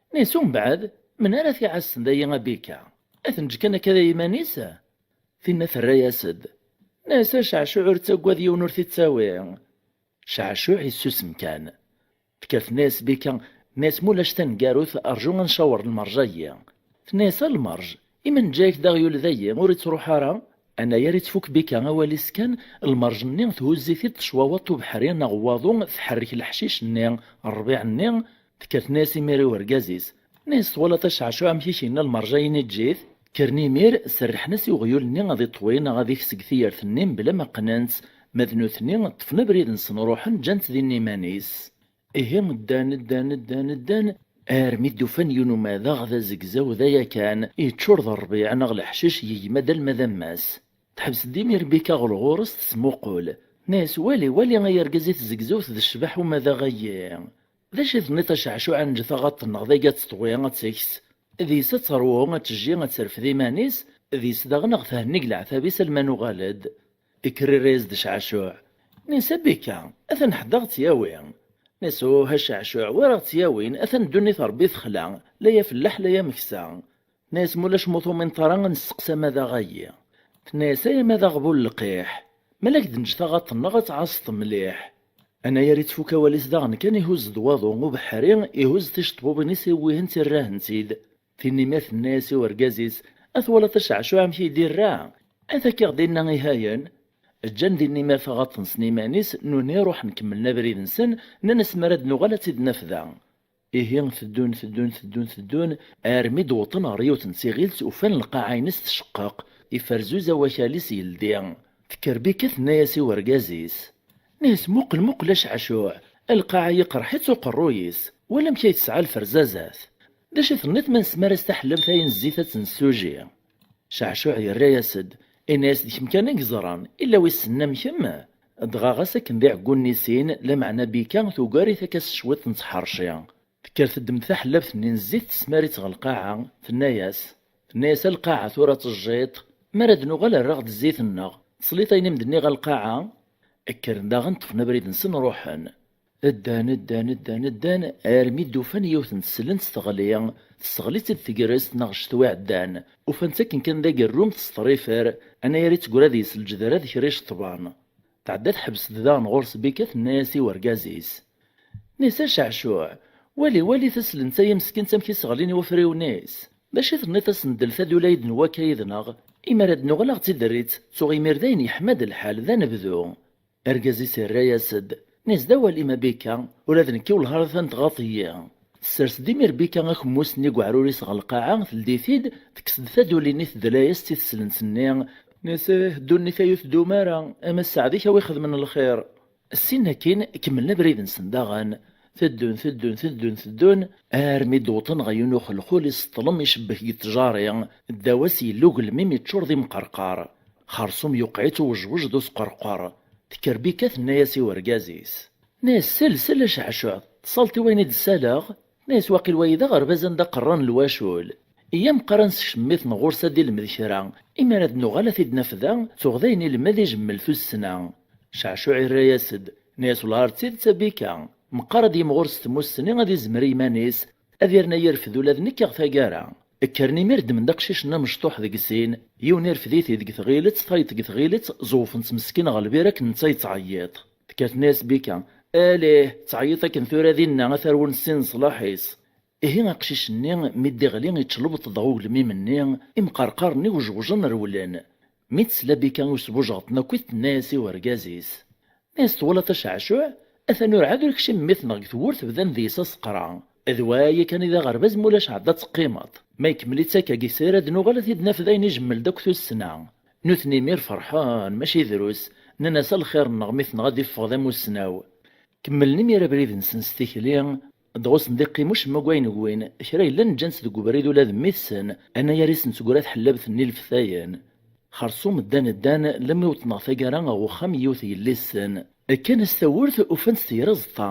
Tenna-yas: "Umbeɛd, menhu ara t-iɛassen dayi a Bika? Ad t-neǧǧ kan akka d iman-is?" Tinna terra-yas-d. Tenna-yas: "A Ceɛcuɛ, ur ttaggad, yiwen ur t-ittawi." Ceɛcuɛ yessusem kan. Tekker tenna-yas Bika, tenna-yas: "Ma ulac taneggarut, rju ad ncawer lmerj-agi." Tenna-yas: "A lmerj, i ma neǧǧa-yak-d aɣyul dayi, ur ittruḥ ara?" Anayer i tfuk Bika awal-is kan, lmerj-nni thuzz-it-id tecwawaṭ ubeḥri neɣ waḍu, tḥerrek leḥcic-nni, rrbiɛ-nni. Tekker tenna-yas imir i urgaz-is. Tenna-yas: "Twalaḍ a Ceɛcuɛ amek i k-yenna lmerj-ayi-nni, eǧǧ-it?" Kkren imir, serrḥen-as i uɣyul-nni ad iṭwi neɣ ad iks deg tigert-nni mebla ma qqnen-tt. Ma d nutni, ṭṭfen abrid-nsen, ruḥen, ǧǧan-t din iman-is. Ihi ddan, ddan, ddan, ddan, armi d-ufan yiwen umadaɣ d azegzaw d aya kan, yeččur d rrbiɛ neɣ leḥcic, yegma-d alma d ammas. Teḥbes-d imir Bika ɣer ɣur-s, tesmuqul. Tenna-yas: "Wali, wali ay argaz i tzegzewt d ccbaḥ umadaɣ-ayi. D acu i tenniḍ a Ceɛcuɛ, ad neǧǧ taɣaṭ-nneɣ dagi ad teṭwi, ad teks? Deg-s ad terwu, ad tejji, ad terfed iman-is, deg-s daɣen ad ɣ-thenni deg leɛtab-is alma nuɣal-d." Ikker irra-yas-d Ceɛcuɛ. Tenna-yas: "A Bika, atan ḥedd a ɣ-tt-yawi." Tenna-yas: "Uh a Ceɛcuɛ, wi ara ɣ-tt-yawin, atan ddunit Rebbi texla, la ya fellaḥ la ya meksa." Tenna-yas: "Ma ulac ma ur tumineḍ ara, ad nesteqsi amadaɣ-ayi." Tenna-yas: "Ay amadaɣ bu lqaḥ, ma la k-d-neǧǧ taɣaṭ-nneɣ ad tɛasseḍ mliḥ." Anayer i tfuk awal-is daɣen kan, ihuzz-d waḍu ubeḥri, ihuzz ticeṭbubin-is, iwwi-hent irra-hent-id. Tin imir tenna-yas i urgaz-is: "A twalaḍ a Ceɛcuɛ amek i d-irra? Ata kkiɣ dinna ihayen." Ǧǧan din imir taɣaṭ-nsen iman-is, nutni ruḥen kemmlen abrid-nsen, nnan-as: "Mi ara d-nuɣal ad tt-id-naf da." Ihi teddun, teddun, teddun, teddun, armi d-wwḍen ɣer yiwet n tiɣilt, ufan lqaɛa-ines tceqqeq, iferzuz awakal-is yeldi. Tekker Bika tenna-yas i urgaz-is. Tenna-yas: "Muqel, muqel a Ceɛcuɛ, lqaɛa yeqreḥ-itt uqerruy-is, wala amek ay tesɛa lferzazat. D acu i tenniḍ ma nesmar-as taḥellabt-ayi n zzit ad tt-nessuji?" Ceɛcuɛ yerra-yas-d, inna-yas: "D kemm kan i yeẓran, illa wissen am kemm." Dɣa ɣas akken d iɛeggunen i sin, lameɛna Bika tugar-it akka s cwiṭ n tḥerci. Tekker teddem taḥellabt-nni n zzit, tesmar-itt ɣer lqaɛa, tenna-yas, tenna-yas: "A lqaɛa, tura tejjiḍ, mi ara d-nuɣal err-aɣ-d zzit-nneɣ, tesliḍ ayen i m-d-nniɣ a lqaɛa?" Kkren daɣen, ṭṭfen abrid-nsen, ruḥen. Ddan, ddan, ddan, ddan, armi d-ufan yiwet n teslent teɣli, tesseɣli-tt-id tegrest neɣ ccetwa iɛeddan, ufan-tt akken kan d agerrum, tesṭrifer, anayer i teggra deg-s lǧedra d kra iceṭṭben. Tɛedda teḥbes-d daɣen ɣur-s Bika, tenna-yas i urgaz-is. Nisa Ceɛcuɛ, wali, wali taslent-a-ya meskint amek i sseɣlin i wafriwen-is. D acu i tenniḍ asen-d lfadul-ayi-d n wakka yid-neɣ? Imi ara d-nuɣal ad ɣ-tt-id-terr-itt, ttuɣ imir dayen yeḥma-d lḥal, d anebdu. Argaz-is irra-yas-d, nnis d awal-im a Bika, ula d nekki wellah ara tantɣaḍ-iyi. Tessers-d imir Bika akemmus-nni deg uɛrur-is ɣer lqaɛa, teldi-t-id, tekkes-d taduli-nni, tedla-yas-tt i teslent-nni. Nnis ih, ddunit-a ur tdum ara, ama sseɛd-ik a wi xedmen lxir. Ssin akkin, kemmlen abrid-nsen daɣen. Teddun, teddun, teddun, teddun, armi d-wwḍen ɣer yiwen uxelxul iseṭṭlen, icebbek deg ttjari, ddaw-as yella ugelmim yeččur d imqerqar. Xerṣum yuqeɛ-itt uwejwej d usqerqer. Tekker Bika tenna-yas i urgaz-is. Tenna-yas: "Sel, sel a Ceɛcuɛ, tesleḍ i wayen i d-ssaleɣ?" Tenna-yas: "Waqil wayi d aɣerbaz anda qerran lwacul. Iyya meqqar ad nsekcem mmi-tneɣ ɣur-s ad ilmed kra, imi ara d-nuɣal ad t-id-naf da, tuɣ d ayen ilmed ijemmel tussna." Ceɛcuɛ irra-yas-d, nna-yas: "Wellah ar d tidet a Bika, meqqar ad yimɣur s tmussni ad izmer i yiman-is, ad yerna yerfed ula d nekk ɣer taggara." Kkren imir ddmen-d aqcic-nni amecṭuḥ deg sin, yiwen irfed-it-id deg tɣilet, tayeḍ deg tɣilet, ẓewfen-t meskin ɣer lbir akken netta yettɛeyyiḍ. Tekker tenna-yas Bika: "Alih, ttɛeyyiḍ akken tura dinna, ad t-rwun sin leṣlaḥ-is." Ihi aqcic-nni mi d-iɣli, iččelbeṭ-d ɣer ugelmim-nni, imqerqar-nni wejwjen rewlen. Mi tesla Bika i usbujaɣeṭ-nni akkit, tenna-yas i urgaz-is: "Nna-yas: Twalaḍ a Ceɛcuɛ? Atan urɛad ur kcim mmi-tneɣ deg tewwurt, bdan deg-s aseqra. D waya kan i d aɣerbaz, ma ulac ɛedda ad teqqimeḍ. Ma ikemmel-itt akka deg-s, ara d-nuɣal ad t-id-naf d ayen ijemmel-d akk tussna." Nutni imir ferḥen, mačči drus. Nnan-as: "A lxir-nneɣ, mmi-tneɣ ad iffeɣ d amussnaw." Kemmlen imir abrid-nsen s tikli. Dɣa ur sen-d-iqqim ucemma n wayen gwin, kra yellan ǧǧan-tt deg ubrid ula d mmi-tsen, anayer i sen-teggra tḥellabt-nni leftayen. Xerṣum ddan ddan, lemmi wṭneɣ taggara ɣer uxxam n yiwet n yelli-tsen. Kkan-as tawwurt, ufan-tt tger aẓeṭṭa,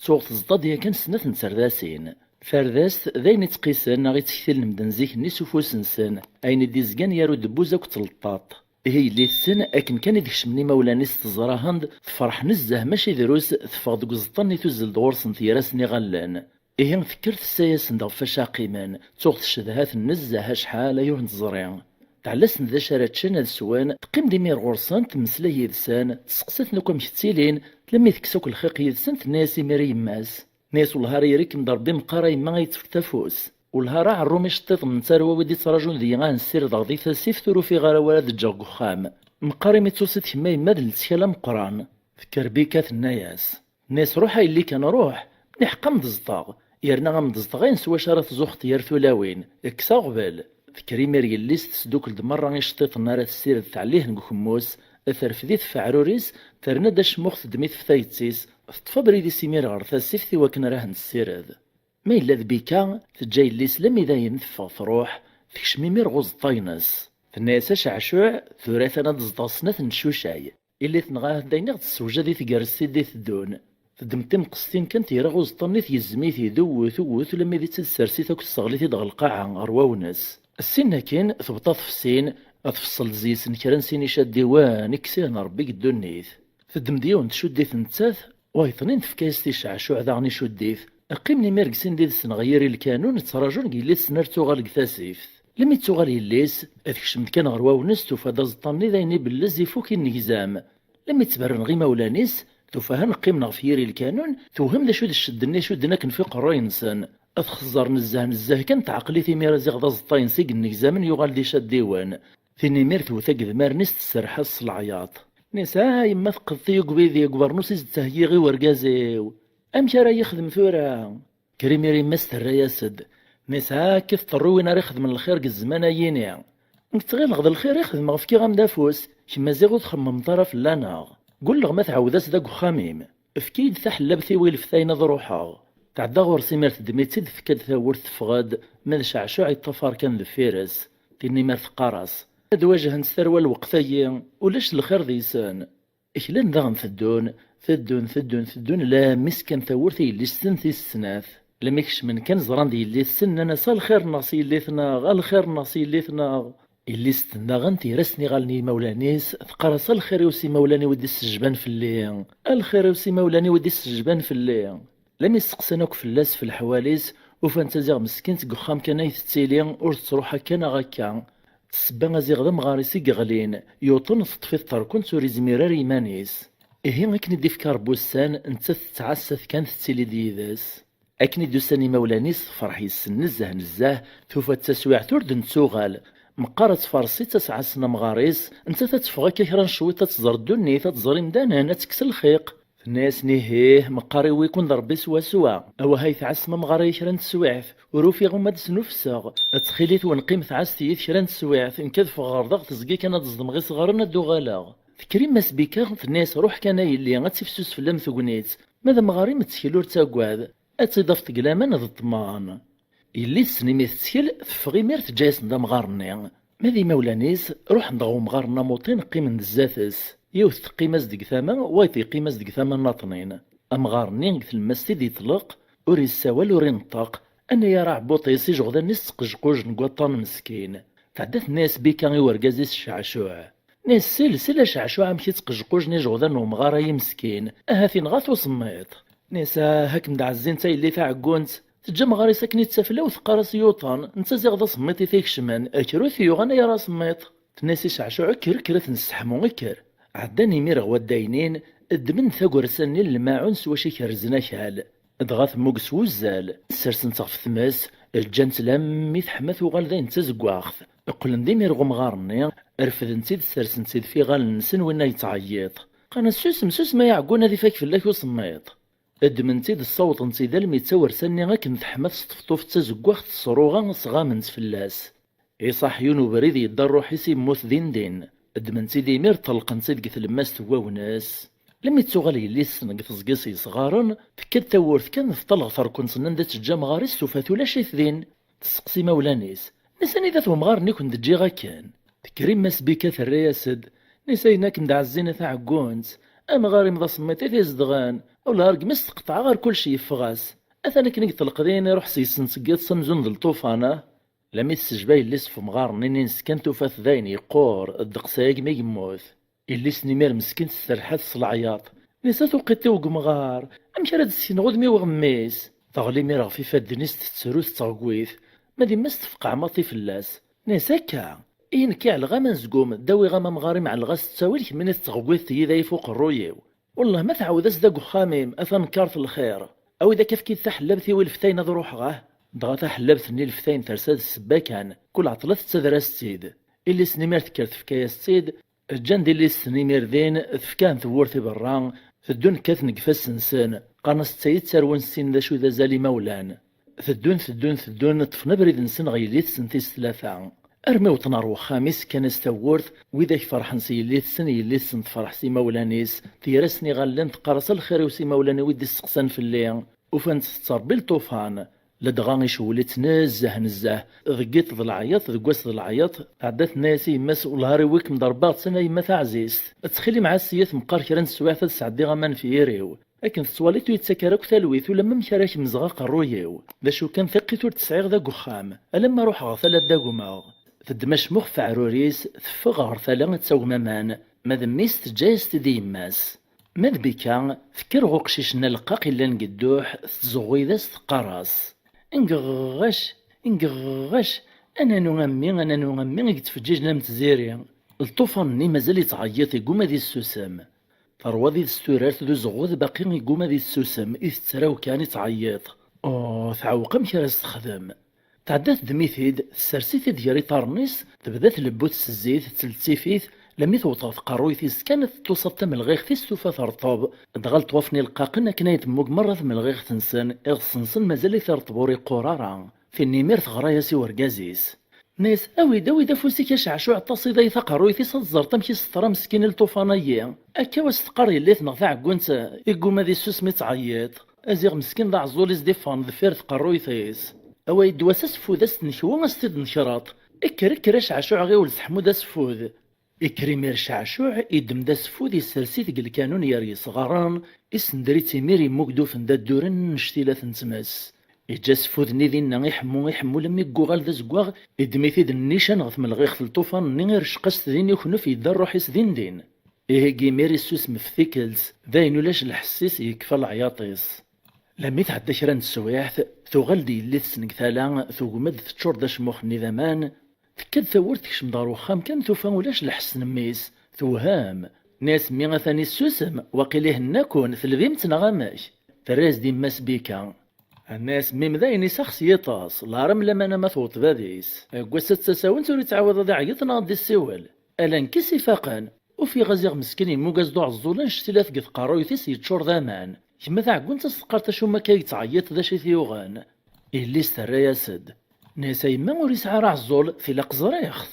tuɣ teẓḍa-d yakan snat n terdasin. Tardast d ayen ittqisen neɣ ittektilen medden zik-nni s ufus-nsen, ayen i d-izgan gar udebbuz akked tleṭṭaṭ. Ihi yelli-tsen, akken kan i d-kecmen imawlan-is teẓra-hen-d, tefreḥ nezzeh, mačči drus, teffeɣ deg uẓeṭṭa-nni tuzzel-d ɣur-sen tger-asen iɣallen. Ihi tekker tessa-yasen-d ɣef wacu ara qqimen, tuɣ tcedha-ten nezzeh acḥal ay ur ten-teẓri. Tɛella-asen-d d acu ara ččen ad swen, teqqim-d imir ɣur-sen, temmeslay yid-sen, testeqsa-ten akk amek ttilin, lemmi tekkes akk lxiq yid-sen, tenna-yas imir i yemma-s. Tenna-yas: "Wellah ara yerr-ikem-d Rebbi meqqar a yemma ad yi-tefkeḍ afus. Wellah ara ɛerrum iceṭṭiḍen n tarwa wi d-yettraǧun deg-i ad nessirdeɣ di tasift ur ufiɣ ara wara ad ǧǧeɣ deg uxxam. Meqqar imi d-tusiḍ kemm a yemma d lettkal ameqqran." Tekker Bika tenna-yas. Tenna-yas: "Ruḥ a yelli kan ruḥ, niḥeq a m-d-zḍeɣ, yerna a m-d-zḍeɣ ayen s wacu ara tzuxxeḍ yir tulawin, kkes aɣbel." Tekker imir yelli-s tesdukkel-d merra iceṭṭiḍen ara tessired tɛelli-ten deg ukemmus, terfed-it ɣef uɛrur-is, terna-d acemmux teddem-it ɣef tayet-is, teṭṭef abrid-is imir ɣer tasift i wakken ara hen-tessired. Ma yella d Bika, teǧǧa yelli-s lammi dayen teffeɣ truḥ, tekcem imir ɣer uẓeṭṭa-ines. Tenna-yas: "A Ceɛcuɛ, tura atan ad d-zḍeɣ snat n tcucay. Illi tenɣa ahat d ayen i ɣ-d-tessewjad i tegrest i d-iteddun." Teddem timqestin kan, tger ɣer uẓeṭṭa-nni, tgezzem-it-id, wwet, wwet, lammi d tt-id-tessers-it akk, tesseɣli-t-id ɣer lqaɛa, ɣer wawnes. Ssin akkin, tebṭa tefsin, tfeṣṣel-d zi-sen kra n sin icaddiwen, i yessihen Rebbi deg ddunit. Teddem-d yiwen tcudd-it nettat, wayeḍnin tefka-yas-t i Ceɛcuɛ daɣen icudd-it. Qqimen imir deg sin d-id-sen ɣer yiri lkanun, ttraǧun deg yelli-tsen ar tuɣal deg tasift. Lemmi d-tuɣal yelli-s, tekcem-d kan ɣer wawnes, tufa-d aẓeṭṭa-nni d ayen ibellez ifuk inegzam. Lemmi ttberren ɣer imawlan-is, tufa-hen qqimen ɣef yiri lkanun, tewhem d acu d ccedd-nni icudden akken f iqerruy-nsen. Txeẓẓer nezzeh nezzeh kan, teɛqel-it imir aziɣ d aẓeṭṭa-ines i yennegzamen, yuɣal d icaddiwen. Tin imir tewwet agedmaren-is, tesserḥ-as s leɛyaḍ. Tenna-yas: "Ah, yemma teqqeḍ tiyugbi deg ubernus i s-d-ttheyyiɣ i wergaz-iw. Amek ara yexdem tura?" Kker imir yemma-s terra-yas-d. Tenna-yas: "Ah, akka i teṭṭerruwin ara ixedmen lxir deg zzman-ayini. Nekk ttɣileɣ d lxir i xedmeɣ, fkiɣ-am-d afus, kemm aziɣ ur txemmemeḍ ara fell-aneɣ. Gulleɣ ma tɛawed-as-d deg uxxam-im. Efk-iyi-d taḥellabt-iw i leftayen ad ruḥeɣ." Tɛedda ɣur-s imir teddem-itt-id, tefka-d tawwurt, teffeɣ-d, ma d Ceɛcuɛ yeṭṭafar kan deffir-s. Tin imir teqqar-as: "Ad wajhent tarwa lweqt-agi, ulac lxir deg-sen." Klan daɣen teddun, teddun, teddun, teddun, lammi s kan tawwurt i yelli-tsen tis snat. Lammi kecmen kan ẓran d yelli-tsen, nnan-as: "A lxir-nneɣ s yelli-tneɣ, a lxir-nneɣ s yelli-tneɣ." Yelli-tsen daɣen tger-asen iɣallen i yimawlan-is, teqqar-as: "A lxir-iw s imawlan-iw i d-issejban fell-i, a lxir-iw s imawlan-iw i d-issejban fell-i." Lammi steqsan akk fell-as f leḥwal-is, ufan-tt aziɣ meskint deg uxxam kan ay tettili, ur tettruḥ akka neɣ akka. Ssebba aziɣ d amɣar-is i yeɣlin, yuṭen, teṭṭef-it terkent, ur izmir ara i yiman-is. Ihi akken i d-ifka Rebbi ussan, nettat tettɛassa-t kan, tettili-d yid-s. Akken i d-usan imawlan-is, tefreḥ yes-sen nezzeh nezzeh, tufa-d taswiɛt ur d-nettuɣal. Meqqar ad tfares-itt, ad s-ɛassen amɣar-is, nettat ad teffeɣ akka kra n cwiṭ, ad tẓer ddunit, ad tẓer imdanen, ad tekkes lxiq. Tenna-yasen: "Ihih, meqqar iwi-ken d Rebbi swaswa. Awah ay tɛassem amɣar-ayi kra n teswiɛt, ur ufiɣ uma d-snufseɣ. Ttxil-wen qqimet ɛasset-iyi-t kra n teswiɛt, nekk ad ffɣeɣ ɣer daɣ teẓgi kan ad ẓedmeɣ isɣaren ad d-uɣaleɣ." Tekker yemma-s Bika, tenna-yas: "Ruḥ kan a yelli, ad tifsus fell-am tegnit. Ma d amɣar-im ttkel ur ttaggad, ad tt-id-tafeḍ deg laman d ṭṭman." Yelli-tsen imi tettkel, teffeɣ imir teǧǧa-yasen-d amɣar-nni. Ma d imawlan-is, ruḥen-d ɣer umɣar-nni amuṭin, qqimen-d zdat-s. Yiwet teqqim-as deg tama, wayeḍ yeqqim-as deg tama nnaṭnin. Amɣar-nni deg tlemmast i d-yeṭleq, ur yessawal, ur ineṭṭeq. Anayer aɛebbuṭ-is, ijeɣdan-is ttqejqujen deg waṭṭan meskin. Tɛedda tenna-yas Bika i urgaz-is Ceɛcuɛ. Tenna-yas: "Sil, sil a Ceɛcuɛ amek i ttqejqujen ijeɣdan n umɣar-ayi meskin. Ahat inɣa-t usemmiḍ." Tenna-yas: "Ah, ad kem-d-ɛezzint a yelli taɛeggunt. Teǧǧa amɣar-is akken i d tafla-w, teqqar-as yuṭen, netta ziɣ d asemmiḍ i t-ikecmen, akrut yuɣan ay ara asemmiḍ." Tenna-yas i Ceɛcuɛ: "Kker, kker ad t-nesseḥmu, kker." Ɛeddan imir ɣer waddaynin, ddmen tagersa-nni n lmaɛun s wacu i kerrzen akal. Dɣa temmug s wuzzal, ssersen-tt ɣef tmes, ǧǧan-tt lammi teḥma tuɣal d ayen d tazeggaɣt. Qqlen-d imir ɣer umɣar-nni, refden-tt-id, ssersen-tt-id f iɣallen-nsen, winna yettɛeyyiḍ. Qqaren-as: "Susem, susem ay aɛeggun, ad ifak fell-ak usemmiḍ." Ddmen-tt-id, ssawḍen-tt-id almi d tawersa-nni akken teḥma tesṭefṭuf d tazeggaɣt, tesruɣa, sɣamen-tt fell-as. Iṣaḥ yiwen ubrid, yedda rruḥ-is, yemmut din din. Ddmen-tt-id imir, ṭelqen-tt-id deg tlemmast n wawnes. Lemmi d-tuɣal yelli-tsen deg teẓgi-s yesɣaren, tekka-d tawwurt kan, teṭṭal ɣer terkent-nni anda tt-teǧǧa amɣar-is, tufa-t ulac-it din. Tesseqsi imawlan-is, nnan-as: "Anida-t wemɣar-nni i ken-d-ǧǧiɣ akken?" Tekker yemma-s Bika, terra-yas-d, nnan-as: "Ayen akken d-ɛezzin a taɛeggunt, amɣar-im d asemmiṭ i t-izedɣen, ula ar gma-s teqṭeɛ ɣer kullec yeffeɣ-as. Atan akken i yeṭṭleq din, iruḥ s-yessen seg yiḍes amzun d lṭufan." Lammi tessejba yelli-s ɣef umɣar-nni-ines kan, tufa-t d ayen yeqqur, ddeqs-agi mi yemmut. Yelli-s n imir meskint tserreḥ-as s leɛyaḍ. Nnan-as: "A tuqiṭ-iw deg umɣar, amek ara d-ssekneɣ udem-iw ɣer mmi-s?" Teɣli imir ɣef ifadden-is, tettru, tettɣegwit. Ma d yemma-s tefqeɛ maḍi fell-as. Nnan-as: "Akka, ihi nekk i ɛelleɣ am anezgum, ddawiɣ-am amɣar-im, ɛelleɣ-as s ttawil, kemmini tettɣegwiteḍ yid-i ɣef uqerruy-iw. Wellah ma tɛawed-as-d deg uxxam-im, a tanekkart n lxir. Awi-d akka, efk-id taḥellabt-iw i leftayen ad ruḥeɣ, ah." Dɣa taḥellabt-nni leftayen tersa d ssebba kan, kul ɛeṭṭla tettader-as-tt-id. Yelli-s n imir tekker tefka-yas-tt-id, ǧǧan-d yelli-s n imir din, tefka-hen tewwurt i berra, teddun kkaten deg ifassen-nsen, qqaren-as d tayi ttarwen sin d acu d azal imawlan. Teddun, teddun, teddun, ṭṭfen abrid-nsen ɣer yelli-tsen tis tlata. Armi wwḍen ɣer wexxam-is, kkan-as tawwurt, widak ferḥen s yelli-tsen, yelli-tsen tefreḥ s imawlan-is, tger-asen iɣallen, teqqar-as: "A lxir-iw s imawlan-iw i d-isteqsan fell-i, ufan-tt tettrebbi lṭufan." Ladɣa icewwel-itt nezzeh, nezzeh, deg yiḍ d leɛyaḍ, deg wass d leɛyaḍ, tɛedda tenna-yas i yemma-s: "Wellah ar iwwi-kem-d Rebbi, attan a yemma taɛzizt. Ttxil-m ɛass-iyi, ad t-meqqar kra n teswiɛt ad sɛeddiɣ aman f yiri-w. Akken tettwaliḍ ur yettak ara akk talwit, ula ma amek ara kemzeɣ aqerruy-iw. D acu kan, tiqqit ur tt-sɛiɣ d deg uxxam, alamma ruḥeɣ ɣer tala ad d-agmeɣ." Teddem acmux f aɛrur-is, teffeɣ ɣer tala ad tagem aman, ma d mmi-s teǧǧa-yas-t-id i yemma-s. Ma d Bika, tekker ɣer uqcic-nni aleqqaq yellan deg dduḥ, tettzuɣɣuy-as, teqqar-as: "Ngeɣɣac, ngeɣɣac, ananu a mmi, ananu a mmi i yettfeǧǧiǧen am tziri." Lṭufan-nni mazal yettɛeyyiḍ, yegguma ad yessusem. Terwa did-s turart d uzeɣɣud, baqi yegguma ad yessusem, itett raw kan, ittɛeyyiḍ. Oh, teɛweq amek ara s-texdem. Tɛedda teddem-it-id, tessers-it-id gar iṭarren-is, tebda tlebbu-t s zzit, tettlettif-it, lammi tewweḍ ɣer tqerruyt-is kan, teṭṭuṣaḍ tamelɣiɣt-is, tufa terṭeb, dɣa leṭwaf-nni leqqaqen akken ay temmug merra tmelɣiɣt-nsen, iɣes-nsen mazal-it ireṭṭeb ur iqqur ara. Tin imir teɣra-yas i urgaz-is. Tenna-yas: "Awi-d, awi-d afus-ik a Ceɛcuɛ, ṭṭasiḍ-ay taqerruyt-is ad teẓreḍ amek i s-teḍra meskin i lṭufan-agi. Akka wa s-teqqar yelli-tneɣ taɛeggunt, igguma ad issusem ittɛeyyiḍ. Aziɣ meskin d aɛeẓẓul i s-d-iffɣen deffir tqerruyt-is. Awi-d ddwa-s aseffud, a s-t-nekwu, a s-t-id-nekreḍ. Kker, kker a Ceɛcuɛ, ɣiwel seḥmu-d aseffud." Ikker imir Ceɛcuɛ, iddem-d aseffud, issers-it deg lkanun gar yesɣaren, isender-itt imir, immug-d ufend adduren annect-ilat n tmes. Iǧǧa aseffud-nni dinna, iḥemmu, iḥemmu, lammi yuɣal d azeggaɣ, iddem-it-id nnican ɣer tmelɣiɣt n lṭufan-nni, irceq-as-t din, iknef, yedda rruḥ-is din din. Ihi deg imir issusem f tikkelt, dayen ulac lḥess-is, yekfa leɛyaṭ-is. Lammi tɛedda kra n teswiɛt, tuɣal-d yelli-tsen deg tala, tugem-d, teččur-d acmux-nni d aman, tekka-d tawwurt, tekcem-d ɣer uxxam kan, tufa ulac lḥess n mmi-s, tewhem. Tenna-yas: "Mmi atan issusem, waqil ihenna-ken, telbim-t neɣ amek?" Terra-yas-d yemma-s Bika. Tenna-yas: "Mmi-m dayen isax s yiṭas, lɛaram lamana ma tewweḍ bab-is. Deg wass-a d tasawent ur ittɛawad ad iɛeyyeḍ neɣ ad d-issiwel. Ala nekk i s-ifaqen." Ufiɣ aziɣ meskin yemmug-as-d uɛeẓẓul annect-ilat deg tqerruyt-is yeččur d aman. Kemm a taɛeggunt a s-teqqareḍ acuma akka i yettɛeyyiḍ, d acu i t-yuɣen? Yelli-s terra-yas-d. Tenna-yas: "A yemma, ur yesɛi ara aɛeẓẓul, tilaq ẓriɣ-t."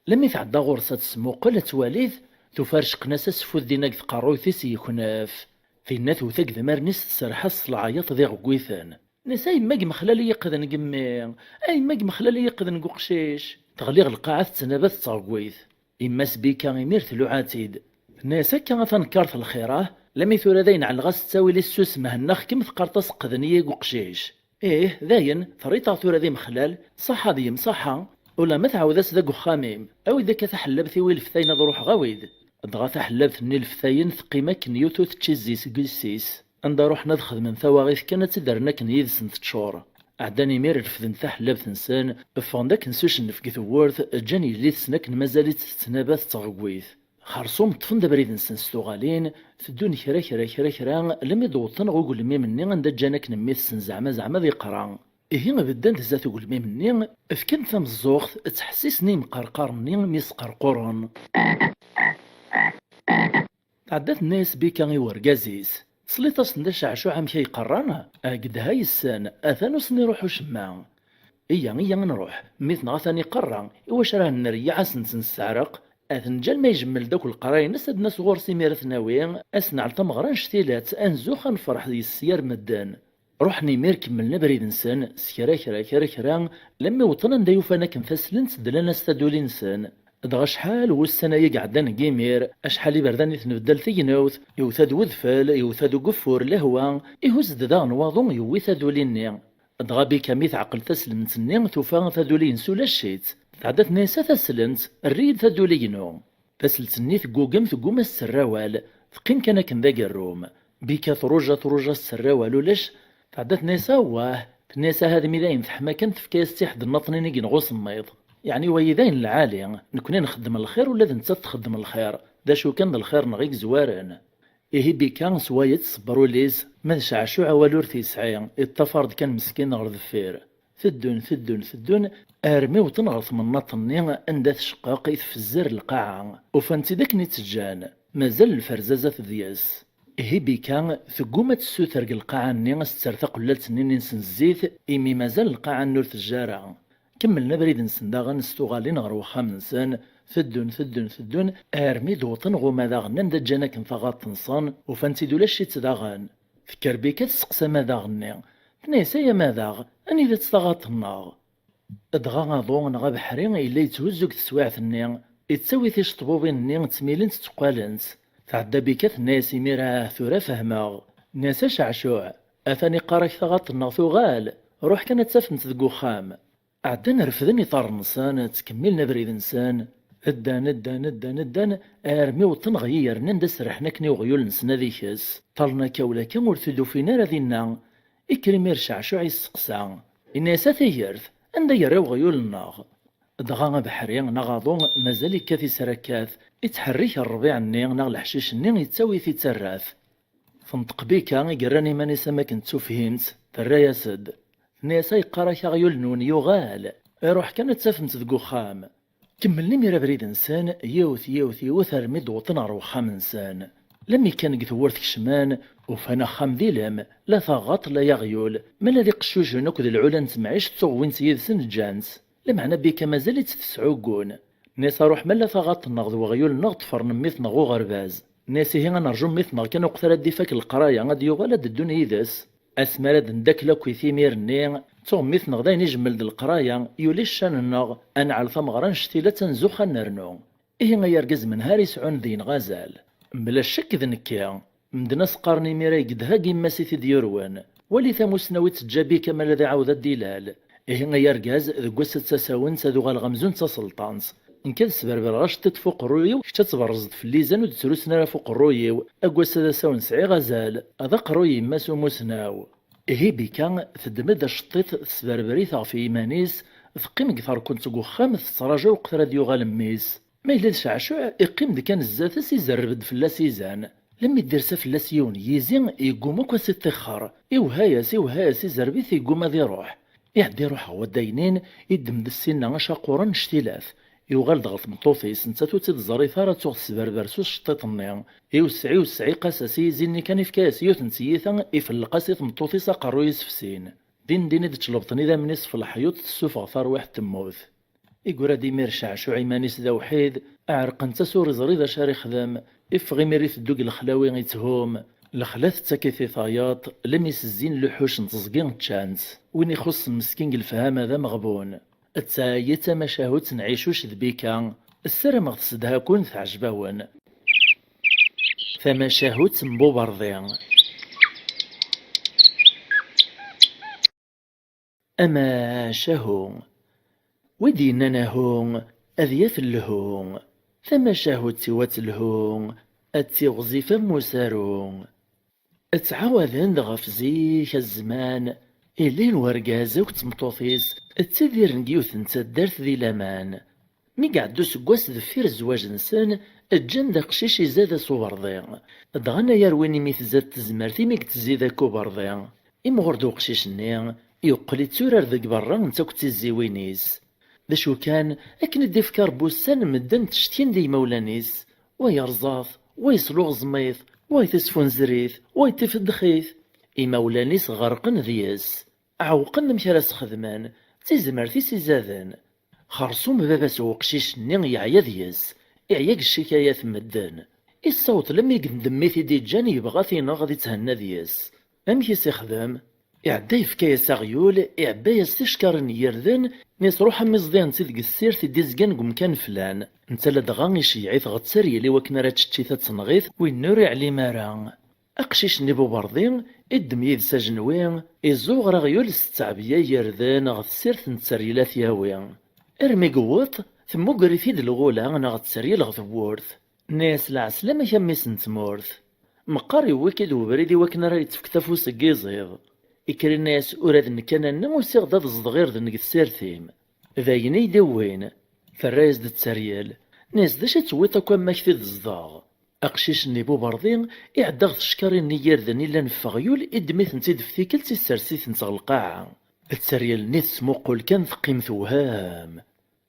Lammi tɛedda ɣur-s ad tesmuqel, ad twalid, tufa rceqen-as aseffud dinna deg tqerruyt-is yeknef. Tinna tewwet agdemaren-is, tserreḥ-as s leɛyaḍ d iɣewwiten. Tenna-yas: "A yemma, deg mexlal i yiqden deg mmi, a yemma, deg mexlal i yiqden deg uqcic." Teɣli ɣer lqaɛa, tettnaba, tettɣewwit. Yemma-s Bika imir tluɛa-tt-id. Tenna-yas: "Akka a tanekkart n lxir, ah, lammi tura dayen ɛelleɣ-as ttawil i ssusem, hennaɣ-kem, teqqareḍ-as qqden-iyi deg uqcic. Ih, dayen, terriḍ-aɣ tura d imexlal, ṣaḥa d yemṣaḥa, ulamma tɛawed-as deg uxxam-im. Awi-d akka taḥellabt-iw i leftayen ad ruḥeɣ, awi-d." Dɣa taḥellabt-nni leftayen teqqim akken yiwet ur tečči zzi seg yessi-s. Anda ruḥen ad xedmen tawaɣit kan ad tt-id-rren akken yid-sen teččur. Ɛeddan imir refden taḥellabt-nsen, ffɣen-d akken s ucennef deg tewwurt, ǧǧan yelli-tsen akken mazal-itt tettnaba tettɣewwit. Xersum ṭṭfen-d abrid-nsen s tuɣalin, teddun kra, kra, kra, kra, lammi d-wwḍen ɣer ugelmim-nni anda ǧǧan akken mmi-tsen zeɛma, zeɛma ad iqra. Ihi bedden-d zdat ugelmim-nni, fkan-d tameẓẓuɣt, ttḥessisen i yimqerqaren-nni mi sqerquren. Tɛedda tenna-yas Bika i urgaz-is: "Tesliḍ-asen-d a Ceɛcuɛ amek ay qqaren? Ɛeggeḍ ha yes-sen, atan ur sen-iruḥ ucemma." "Iyya, iyya ad nruḥ, mmi-tneɣ atan iqerra, iwacu ara neryeɛ ad sen-tt-nesseɛreq? Ad t-neǧǧ alma ijemmel-d akk leqraya-ines, ad d-nas ɣur-s imir ad t-nawi, ad s-nɛel tameɣra n cctilat, ad nzux, ad nefreḥ yes-s yir medden. Ruḥen imir kemmlen abrid-nsen, s kra kra, kra kra, lammi wwḍen anda i ufan akken taslent, dlan-as taduli-nsen. Dɣa acḥal wussan aya i iɛeddan deg imir, acḥal iberdan i tnebdal tegnewt, yewta-d wedfel, yewta-d ugeffur, lehwa, ihuzz-d daɣen waḍu, yewwi taduli-nni. Dɣa Bika mi teɛqel taslent-nni, tufa taduli-ines ulac-itt. Tɛedda tenna-yas: "A taslent, err-iyi-d taduli-inu." Taslent-nni teggugem, tegguma ad s-terr awal, teqqim kan akken d agerrum. Bika truja, truja, s-terr awal ulac. Tɛedda tenna-yas: "Awah!" Tenna-yas: "Aha d mi dayen teḥma kan, tefka-yas-tt i ḥedd nniḍen i yenɣa usemmiḍ. Yeɛni wayi d ayen lɛali, nekni nxeddem lxir, ula d nettat txeddem lxir, d acu kan d lxir-nneɣ i yezwaren." Ihi Bika s waya teṣber ul-is, ma d Ceɛcuɛ awal ur t-yesɛi, iṭṭafar-d kan meskin ɣer deffir. Teddun, teddun, teddun, armi wwḍen ɣer temnaḍt-nni anda tceqqeq i tfezzer lqaɛa. Ufan-tt-id akken i tt-ǧǧan, mazal lferzaza deg-s. Ihi Bika tegguma ad tessuter deg lqaɛa-nni, ad s-terr taqellalt-nni-ines n zzit, imi mazal lqaɛa-nni ur tejji ara. Kemmlen abrid-nsen daɣen s tuɣalin ɣer wexxam-nsen, teddun, teddun, teddun, armi d-wwḍen ɣuma daɣen anda ǧǧan akken taɣaṭ-nsen, ufan-tt-id ulac-itt daɣen. Tekker Bika tesseqsa amadaɣ-nni, tenna-yas: "Ay amadaɣ, anida-tt taɣaṭ-nneɣ?" Dɣa aḍu neɣ abeḥri yella yetthuzzu deg teswiɛt-nni, yettawi ticeṭbubin-nni ttmilent tteqqalent. Tɛedda Bika tenna-yas imir: "Ah, tura fehmeɣ." Nna-yas: "A Ceɛcuɛ, atan iqqar-ak taɣaṭ-nneɣ tuɣal, ruḥ kan ad tafemt deg uxxam." Ɛeddan refden iḍarren-nsen, ttkemmilen abrid-nsen. Ddan, ddan, ddan, ddan, armi wwḍen ɣer yiyer-nni anda serrḥen akken i uɣyul-nsen ad ikes. Ṭṭalen akka u lakka ur t-id-ufin ara dinna. Ikker imir Ceɛcuɛ yesteqsa. Inna-yas: "A tigert, anda yerra weɣyul-nneɣ?" Dɣa abeḥri neɣ aḍu mazal ikkat israkkat, ittḥerrik rrbiɛ-nni neɣ leḥcic-nni, yettawi-t ittarra-t. Tenṭeq Bika i yerran iman-is am akken d tufhimt, terra-yas-d. Tenna-yas: "Ay qqar-ak aɣyul-nwen yuɣal, ruḥ kan ad tafemt deg uxxam." Kemmlen imir abrid-nsen, yiwet, yiwet, yiwet, armi d-wwḍen ɣer wexxam-nsen. Lammi kan deg tewwurt kecmen, ufan axxam d ilem, la taɣaṭ, la aɣyul, ma la d iqeccucen akked lɛula n temɛict ttuɣwin-tt yid-sen, ǧǧan-tt. Lameɛna Bika mazal-itt tesɛuggun. Nna-yas: "Ruḥ ma la taɣaṭ-nneɣ d weɣyul-nneɣ ṭṭfren mmi-tneɣ uɣerbaz." Nna-yas: "Ihi ad nerju mmi-tneɣ kan uqet ara d-ifak leqraya, ad d-yuɣal ad d-ddun yid-s." Asmi ara d-neddakel akk i timir-nni, ttuɣ mmi-tneɣ dayen ijemmel-d leqraya, yuli ccan-nneɣ, ad nɛel tameɣra n cctilat, ad nzux, ad nernu. Ihi ay argaz menhar isɛun deg-neɣ azal. Mebla ccekk d nekki. Medden a s-qqaren imir ay yedha deg yemma-s i t-id-yurwen. Wali tamussnaw i teǧǧa Bika ma la d iɛawed ad d-ilal. Ihi ay argaz, deg wass ad tasawent ad uɣaleɣ amzun d taselṭant. Nekk ad sberberɣ aceṭṭiḍ f uqerruy-iw, kečč ad tberrzeḍ fell-i izan ur d-ttrusen ara f uqerruy-iw. Deg wass ad asawen sɛiɣ azal. D aqerruy yemma-s umusnaw. Ihi Bika teddem-d aceṭṭiḍ tesberber-it ɣef yiman-is, teqqim deg terkunt deg uxxam tettraǧu lweqt ara d-yuɣal mmi-s. Ma yella d Ceɛcuɛ, iqqim-d kan zdat-s, izerreb-d fell-as izan. Lammi d-irsa fell-as yiwen n yizi, yegguma akk ad s-iṭṭixxer. Iwehha-yas, iwehha-yas, izerreb-it, yegguma ad iruḥ. Iɛedda iruḥ ɣer waddaynin, iddem-d ssinna acaquren n cctilat. Yuɣal-d ɣer tmeṭṭut-is, nettat ur tt-id-ẓerrit ara, tuɣ tesberber s uceṭṭiḍ-nni. Iwesseɛ, iwesseɛ, iqas-as i yizi-nni kan, ifka-yas yiwet n tyita, ifelleq-as i tmeṭṭut-is aqerruy-is f sin. Din din i d-člebṭen idammen-is f leḥyuḍ, tessufeɣ tarwiḥt temmut. Iggra-d imir Ceɛcuɛ iman-is d awḥid, ɛerqent-as, ur iẓri d acu ara ixdem, iffeɣ imir iteddu deg lexlawi itthum. Lexla tettak-it i tayeḍ, lemmi s-zzin luḥuc n teẓgi ččan-tt. Win ixuṣṣen meskin deg lefhama d ameɣbun. D ta i d tamacahut n Ɛicuc d Bika, ssarameɣ tessedha-ken, teɛjeb-awen. Tamacahut n Buberḍi. Amacahu. Wi d-yennan ahu, ad yaf lhu. Tamacahut-iw ad telhu, ad tiɣzif am usaru. Ttɛawaden-d ɣef zik a zzman, ilin wergaz akked tmeṭṭut-is ttidiren deg yiwet n taddart di laman. Mi iɛedda useggas deffir zzwaǧ-nsen, ǧǧan-d aqcic izad-as uberḍi. Dɣa nna-yar win imi tzad tezmert imi i yettzid akk uberḍi. Imɣur d uqcic-nni, yeqqel itturar deg berra netta akked tiziwin-is. D acu kan, akken i d-ifka Rebbi ussan, medden ttcetkin-d i yimawlan-is, wa yerẓa-t, wa yesluɣẓem-it, wa tesfunzer-it, wa tifeddex-it. Imawlan-is ɣerqen deg-s, ɛewqen amek ara s-xedmen, d tizmert i s-izaden. Xersum baba-s n uqcic-nni yeɛya deg-s, iɛya deg ccikayat n medden. Issaweḍ lemmi deg ndemmi t-id-iǧǧan yebɣa ad t-ineɣ ad itthenna deg-s. Amek i s-ixdem? Iɛedda yefka-yas aɣyul, iɛebba-yas ticekkarin n yirden, nni-as ruḥ am iẓḍi ansi deg ssirt i d-izgan deg umkan flan. Netta ladɣa iceyyeɛ-it ɣer tteryel i wakken ara teččit ad tenɣit, winna ur iɛlim ara. Aqcic-nni Buberḍi iddem yid-s ajenwi, izuɣer aɣyul s ttɛebga n yirden ɣer tessirt n tteryel ad t-yawi. Armi yewweḍ, temmuger-it-id lɣula neɣ tteryel ɣer tewwurt. Nni-as lɛeslama-k a mmi-s n tmurt. Meqqar yewwi-k-id ubrid i wakken ara yettefkeḍ afus deg iẓid. Ikker inna-as ula d nekk a nanna usiɣ-d ad ẓḍeɣ irden deg tessirt-im. D ayen i yi-d-iwwin. Terra-yas-d tteryel. Nni-as d acu i tewwiḍ akk am ma k-t-id-ẓḍeɣ? Aqcic-nni Buberḍi iɛedda ɣer tcekkarin-nni n yirden i llan ɣef weɣyul, iddem-itent-id ɣef tikkelt issers-itent ɣer lqaɛa. Tteryel-nni tettmuqul kan teqqim tewhem.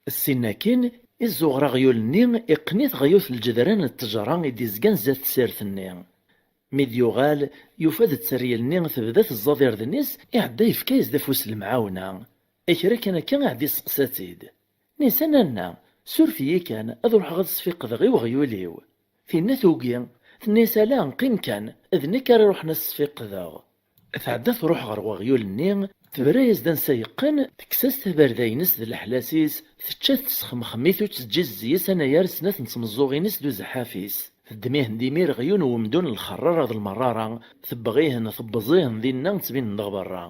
Ssin akin, izuɣer aɣyul-nni, iqqen-it ɣer yiwet n lǧedran n ttejra i d-izgan zdat tsirt-nni. Mi d-yuɣal, yufa-d tteryel-nni tebda teẓẓaḍ irden-is, iɛedda yefka-yas-d afus n lemɛawna. Kra kan akka, iɛedda isteqsa-tt-id. Nni-as a nanna, suref-iyi kan, ad ruḥeɣ ad sfiqdeɣ i weɣyul-iw. Tinna tugi, tenna-yas ala, qqim kan, d nekk ara iruḥen ad sfiqdeɣ. Tɛedda truḥ ɣer weɣyul-nni, tebra-yas-d ansa yeqqen, tekkes-as tabarda-ines d leḥlas-is, tečča-t tesxemxem-it ur teǧǧi zzey-is anagar snat n tmeẓẓuɣin-is d uzeḥḥaf-is. Teddem-ihen d imir ɣer yiwen n wemdun n lxerrara d lmerrara, tebbeɣ-ihen, tebbeẓ-ihen dinna ttbinen-d ɣer berra.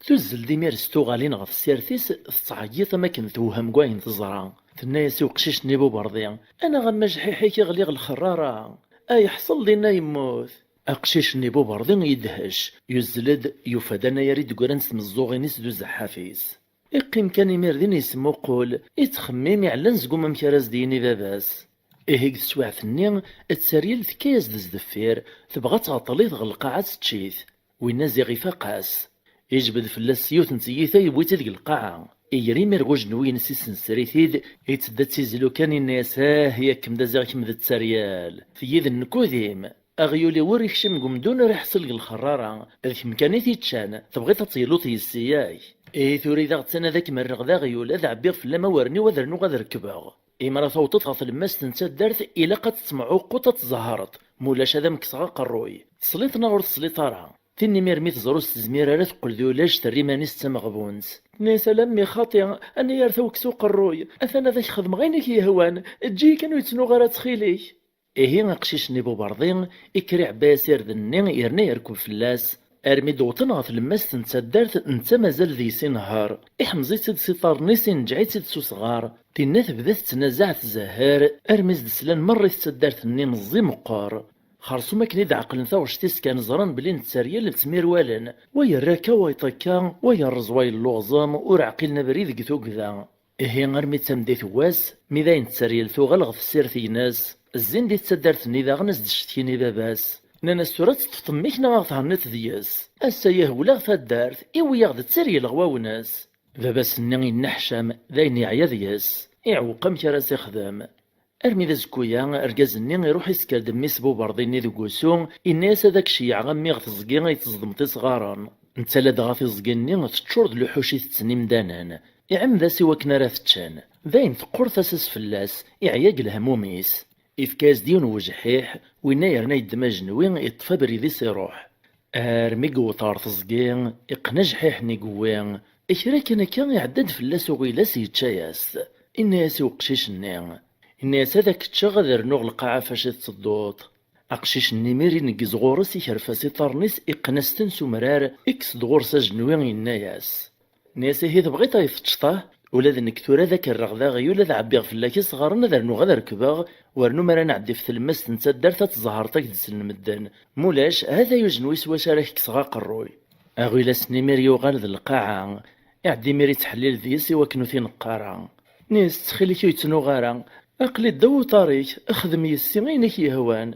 Tuzzel-d imir s tuɣalin ɣer tsirt-is, tettɛeyyiḍ am akken tewhem deg wayen teẓra. Tenna-yas i uqcic-nni Buberḍi, anaɣ am ajḥiḥ-ik i ɣliɣ lxerrara, ay ḥṣel dinna yemmut. Aqcic-nni Buberḍi yedhec, yuzzel-d, yufa-d anagar i d-ggran s tmeẓẓuɣin-is d uzeḥḥaf-is. Iqqim kan imir din yesmuqul, ittxemmim iɛellan seg umamek ara as-d-yini baba-s. Ihi deg teswiɛt-nni, tteryel tekka-yas-d sdeffir, tebɣa ad tɛeṭṭel-it ɣer lqaɛa ad tečč-it. Winna ziɣ ifaq-as. Ijbed fell-as s yiwet n tyita yewwi-tt-id deg lqaɛa. Iger imir ɣ ujenwi-ines isensr-it-id, ittedda d tizlu kan inna-yas ah yakem d aziɣ kemm d tteryel. Tigi d nnkudim. Aɣyul-iw ur ikcim deg umdun ur iḥṣel deg lxerrara. D kemm kan i t-iččan, tebɣiḍ ad teyluḍ yessi-yak. Ihi tura i d aɣ-ttan ad ak-merreɣ d aɣyul, ad ɛebbiɣ fell-am awerni-w ad rnuɣ ad rekbeɣ. Imi ara tawḍeḍ ɣer tlemmast n taddart, ilaq ad tettemɛuqquḍ ad tẓehreḍ, mulac ad am-kkseɣ aqerruy. Tesliḍ neɣ ur tesliḍ ara? Tin imir mi teẓra ur s-tezmir ara teqqel d ulac, terra iman-is d tameɣbunt. Tenna-yas ala mmi xaṭi, anayer tawekkes uqerruy, atan ad ak-xedmeɣ ayen i k-yehwan, eǧǧ-iyi kan ur yettnuɣ ara ttxil-k. Ihi aqcic-nni Buberḍi ikker iɛebba-yas irden-nni yerna yerkeb fell-as, armi d-wwḍen ɣer tlemmast n taddart, netta mazal deg-s inehher. Iḥemẓ-itt-id s iṭarren-is, inǧeɛ-itt-id s usɣar. Tinna tebda tettnazaɛ tzehher, armi s-d-slan merra i taddart-nni meẓẓi meqqer. Xersum akken i d-ɛeqlen taɣect-is kan, ẓran belli n tteryel ttmirwalen, wa yerra akka, wa yeṭṭ akka, wa yerreẓ, wa yelluẓem, ur ɛqilen abrid deg tugda. Ihi armi d tameddit n wass, mi d ayen tteryel tuɣal ɣer tessirt-ines, zzin di taddart-nni daɣen ad s-d-ccetkin i baba-s. Nnan-as tura ad teṭṭfeḍ mmi-k neɣ ad ɣ-thenniḍ deg-s. Ass-a yehwel-aɣ taddart, iwwi-yaɣ-d tteryel ɣer wawnes. Baba-s-nni yenneḥcam, d ayen yeɛya deg-s, iɛewweq amek ara s-ixdem. Armi d azekku-ya, argaz-nni iruḥ isker-d mmi-s Buberḍi-nni deg wusu, inna-yas ad ak-ceyyɛeɣ a mmi ɣer teẓgi ay teẓdemeḍ isɣaren. Netta ladɣa tiẓgi-nni teččur d luḥuc itetten imdanen. Iɛemmed-as i wakken ara t-ččen. Dayen teqqur tasa-s fell-as, iɛya deg lehmum-is. Ifka-yas-d yiwen n wejḥiḥ, winna yerna yeddem ajenwi, iṭṭef abrid-is iruḥ. Armi yewweḍ ɣer teẓgi, iqqen ajḥiḥ-nni yewwi. Kra kan akka iɛedda-d fell-as uɣilas yečča-yas-t. Inna-yas i uqcic-nni, inna-yas ad ak-ččeɣ ad rnuɣ lqaɛa fac i tettedduḍ. Aqcic-nni imir ineggez ɣur-s, ikerf-as iṭarren-is, iqqen-as-ten s umrar, ikkes-d ɣur-s ajenwi, yenna-yas. Nni-as ihi tebɣiḍ ad yi-teččeḍ ah? Ula d nekk tura ad ak-rreɣ d aɣyul, ad ɛebbiɣ fell-ak isɣaren, ad rnuɣ ad rekbeɣ, wernu mi ara nɛeddi ɣef tlemmast n taddart ad tẓehreḍ ak-d-slen medden. Mulac, ha-t-a ujenwi s wacu ara k-kkseɣ aqerruy. Aɣilas-nni imir yuɣal d lqaɛa, iɛedda imir ittḥellil deg-s i wakken ur t-ineqq ara. Nni-as ttxil-k ur yettnuɣ ara, aql-i ddaw uṭar-ik, xdem yess-i ayen i k-yehwan.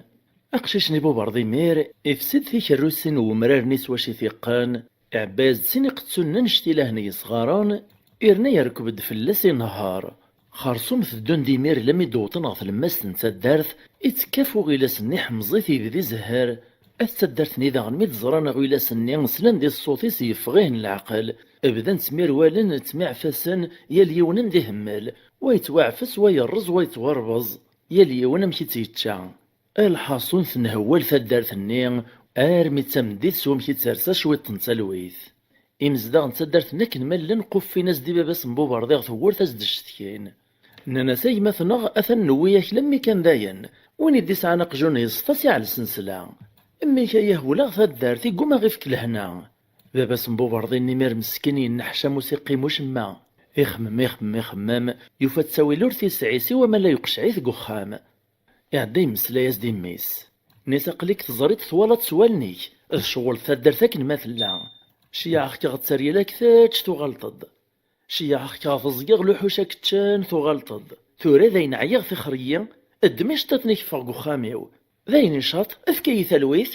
Aqcic-nni Buberḍi imir ifsi-d tikerrusin n wemrar-nni s wacu i t-iqqen, iɛebba-yas-d sin iqettunen annect-ilahen n yesɣaren, irna yerkeb-d fell-as inehher. Xersum teddun-d imir lammi d-wwḍen ɣer tlemmast n taddart, ittekka ɣef uɣilas-nni iḥemẓ-it, yebda izehher. At taddart-nni daɣen mi d-ẓran aɣilas-nni, slan di ṣṣut-is yeffeɣ-ihen leɛqel. Bdan ttmirwalen, ttmiɛfasen, yal yiwen anda ihemmel, wa yettwaɛfes, wa yerreẓ, wa yettwarbeẓ. yal yiwen amek i tt-yečča. Lḥaṣun tenhewwal taddart-nni armi d tameddit s wamek i tt-tersa cwiṭ n talwit. Imezdaɣ n taddart-nni akken ma llan quffin-as-d i baba-s n Buberḍi ɣer tewwurt, a s-d-ccetkin. Nnan-as: "A gma-tneɣ, atan newwi-yak-d mmi kan dayen. Win i d-isɛan aqjun yeṣfa-t iɛel s nsla. Mmi-k a yahewleɣ taddart, igguma ɣ-ifk lehna." Baba-s n Buberḍi-nni imir meskin yenneḥcam ur s-iqqim ucemma. Ixemmem, ixemmem, ixemmem, yufa ttawil ur t-isɛi siwa ma la yuqceɛ-it deg uxxam. Iɛedda yemmeslay-as-d i mmi-s. Nni-as: "Aql-ik teẓriḍ, twalaḍ s wallen-ik, d ccɣel taddart akken ma tella. Ceyyeɛ-ak-ɣ-tt ar yal-ak tečč tuɣaleḍ-d. Ceyyeɛ-ak-ɣ teẓgi ɣ luḥuc ak-ččan tuɣaleḍ-d. Tura dayen ɛyiɣ, tixer-iyi, ddem iceṭṭiḍen-ik ffeɣ deg uxxam-iw. Dayen icaṭ, efk-iyi talwit."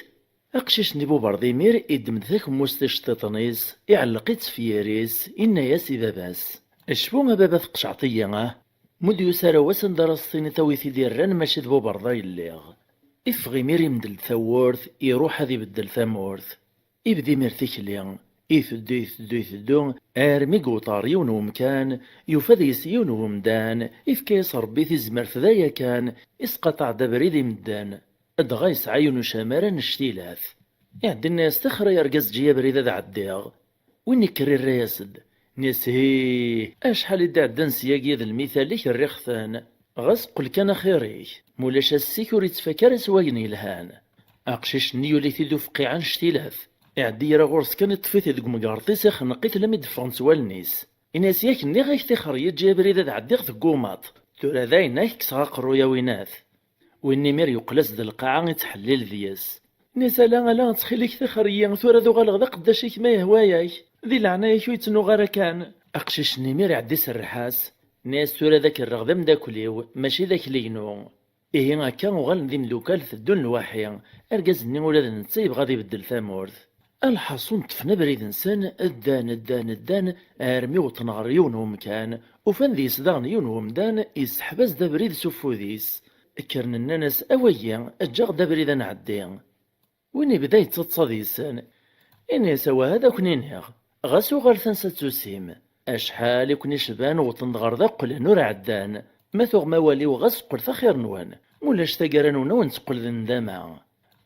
Aqcic-nni Buberḍi imir iddem-d takemmust iceṭṭiḍen-is, iɛelleq-itt f yiri-s, inna-yas i baba-s: "Cfu a baba, tqecɛeḍ-iyi, ah! Mu d-yusa ara wass anda ara s-tiniḍ a wi t-id-irran mačči d Buberḍi ay lliɣ." Iffeɣ imir, imdel-d tawwurt, iruḥ ad ibeddel tamurt. Ibda imir tikli, iteddu, iteddu, iteddu, armi yewweḍ ɣer yiwen wemkan, yufa deg-s yiwen wemdan, ifka-yas Ṛebbi tizmert d aya kan, isqaṭaɛ-d abrid i medden. Dɣa yesɛa yiwen ucamar annect-ilat. Iɛedda inna-yas: "Tixer ay argaz, eǧǧ-iyi abrid ad ɛeddiɣ." Win ikker irra-yas-d, nni-as: "Hih, acḥal i d-iɛeddan syagi d lmital-ik rriɣ-ten. Ɣas qqel kan axir-ik, ma ulac ass-ik ur ittfak ara s wayen yelhan." Aqcic-nni yuli-t-id ufqiɛ annect-ilat. Iɛedda ira ɣur-s kan, iṭṭef-it deg umgerḍ-is, ixneq-it lammi d-ffɣent wallen-is. Ini-as: "Yak nniɣ-ak tixer, eǧǧ-iyi abrid ad ɛeddiɣ, teggumaḍ. Tura dayen ad k-kkseɣ aqerruy a winat." Win imir yuqqel-as-d lqaɛa, ittḥellil deg-s. Nni-as: "Ala, ala, ttxil-k tixer-iyi, tura ad uɣaleɣ d aqeddac-ik ma yehwa-yak. Di leɛnaya-k ur yettnuɣ ara kan." Aqcic-nni imir iɛedda iserreḥ-as. Nni-as: "Tura ad ak-rreɣ d ameddakel-iw, mačči d akli-inu." Ihi akka uɣalen d imdukal, teddun lwaḥi. Argaz-nni ula d netta yebɣa ad ibeddel tamurt. Alḥaṣun ṭṭfen abrid-nsen, ddan, ddan, ddan, armi wwḍen ɣer yiwen wemkan, ufan deg-s daɣen yiwen wemdan, yesseḥbas-d abrid s ufud-is. Kkren nnan-as: "A wagi, eǧǧ-aɣ-d abrid ad nɛeddi." Win ibda yettaḍsa deg-sen, ini-as: "Awah, ad akn-iniɣ, ɣas uɣalet ansa d-tusim. Acḥal i ken-icban, wwḍen-d ɣer da qqlen ur ɛeddan. Ma tuɣem awal-iw, ɣas qqlet axir-nwen, ma ulac taggara-nwen ad wen-teqqel d nndama."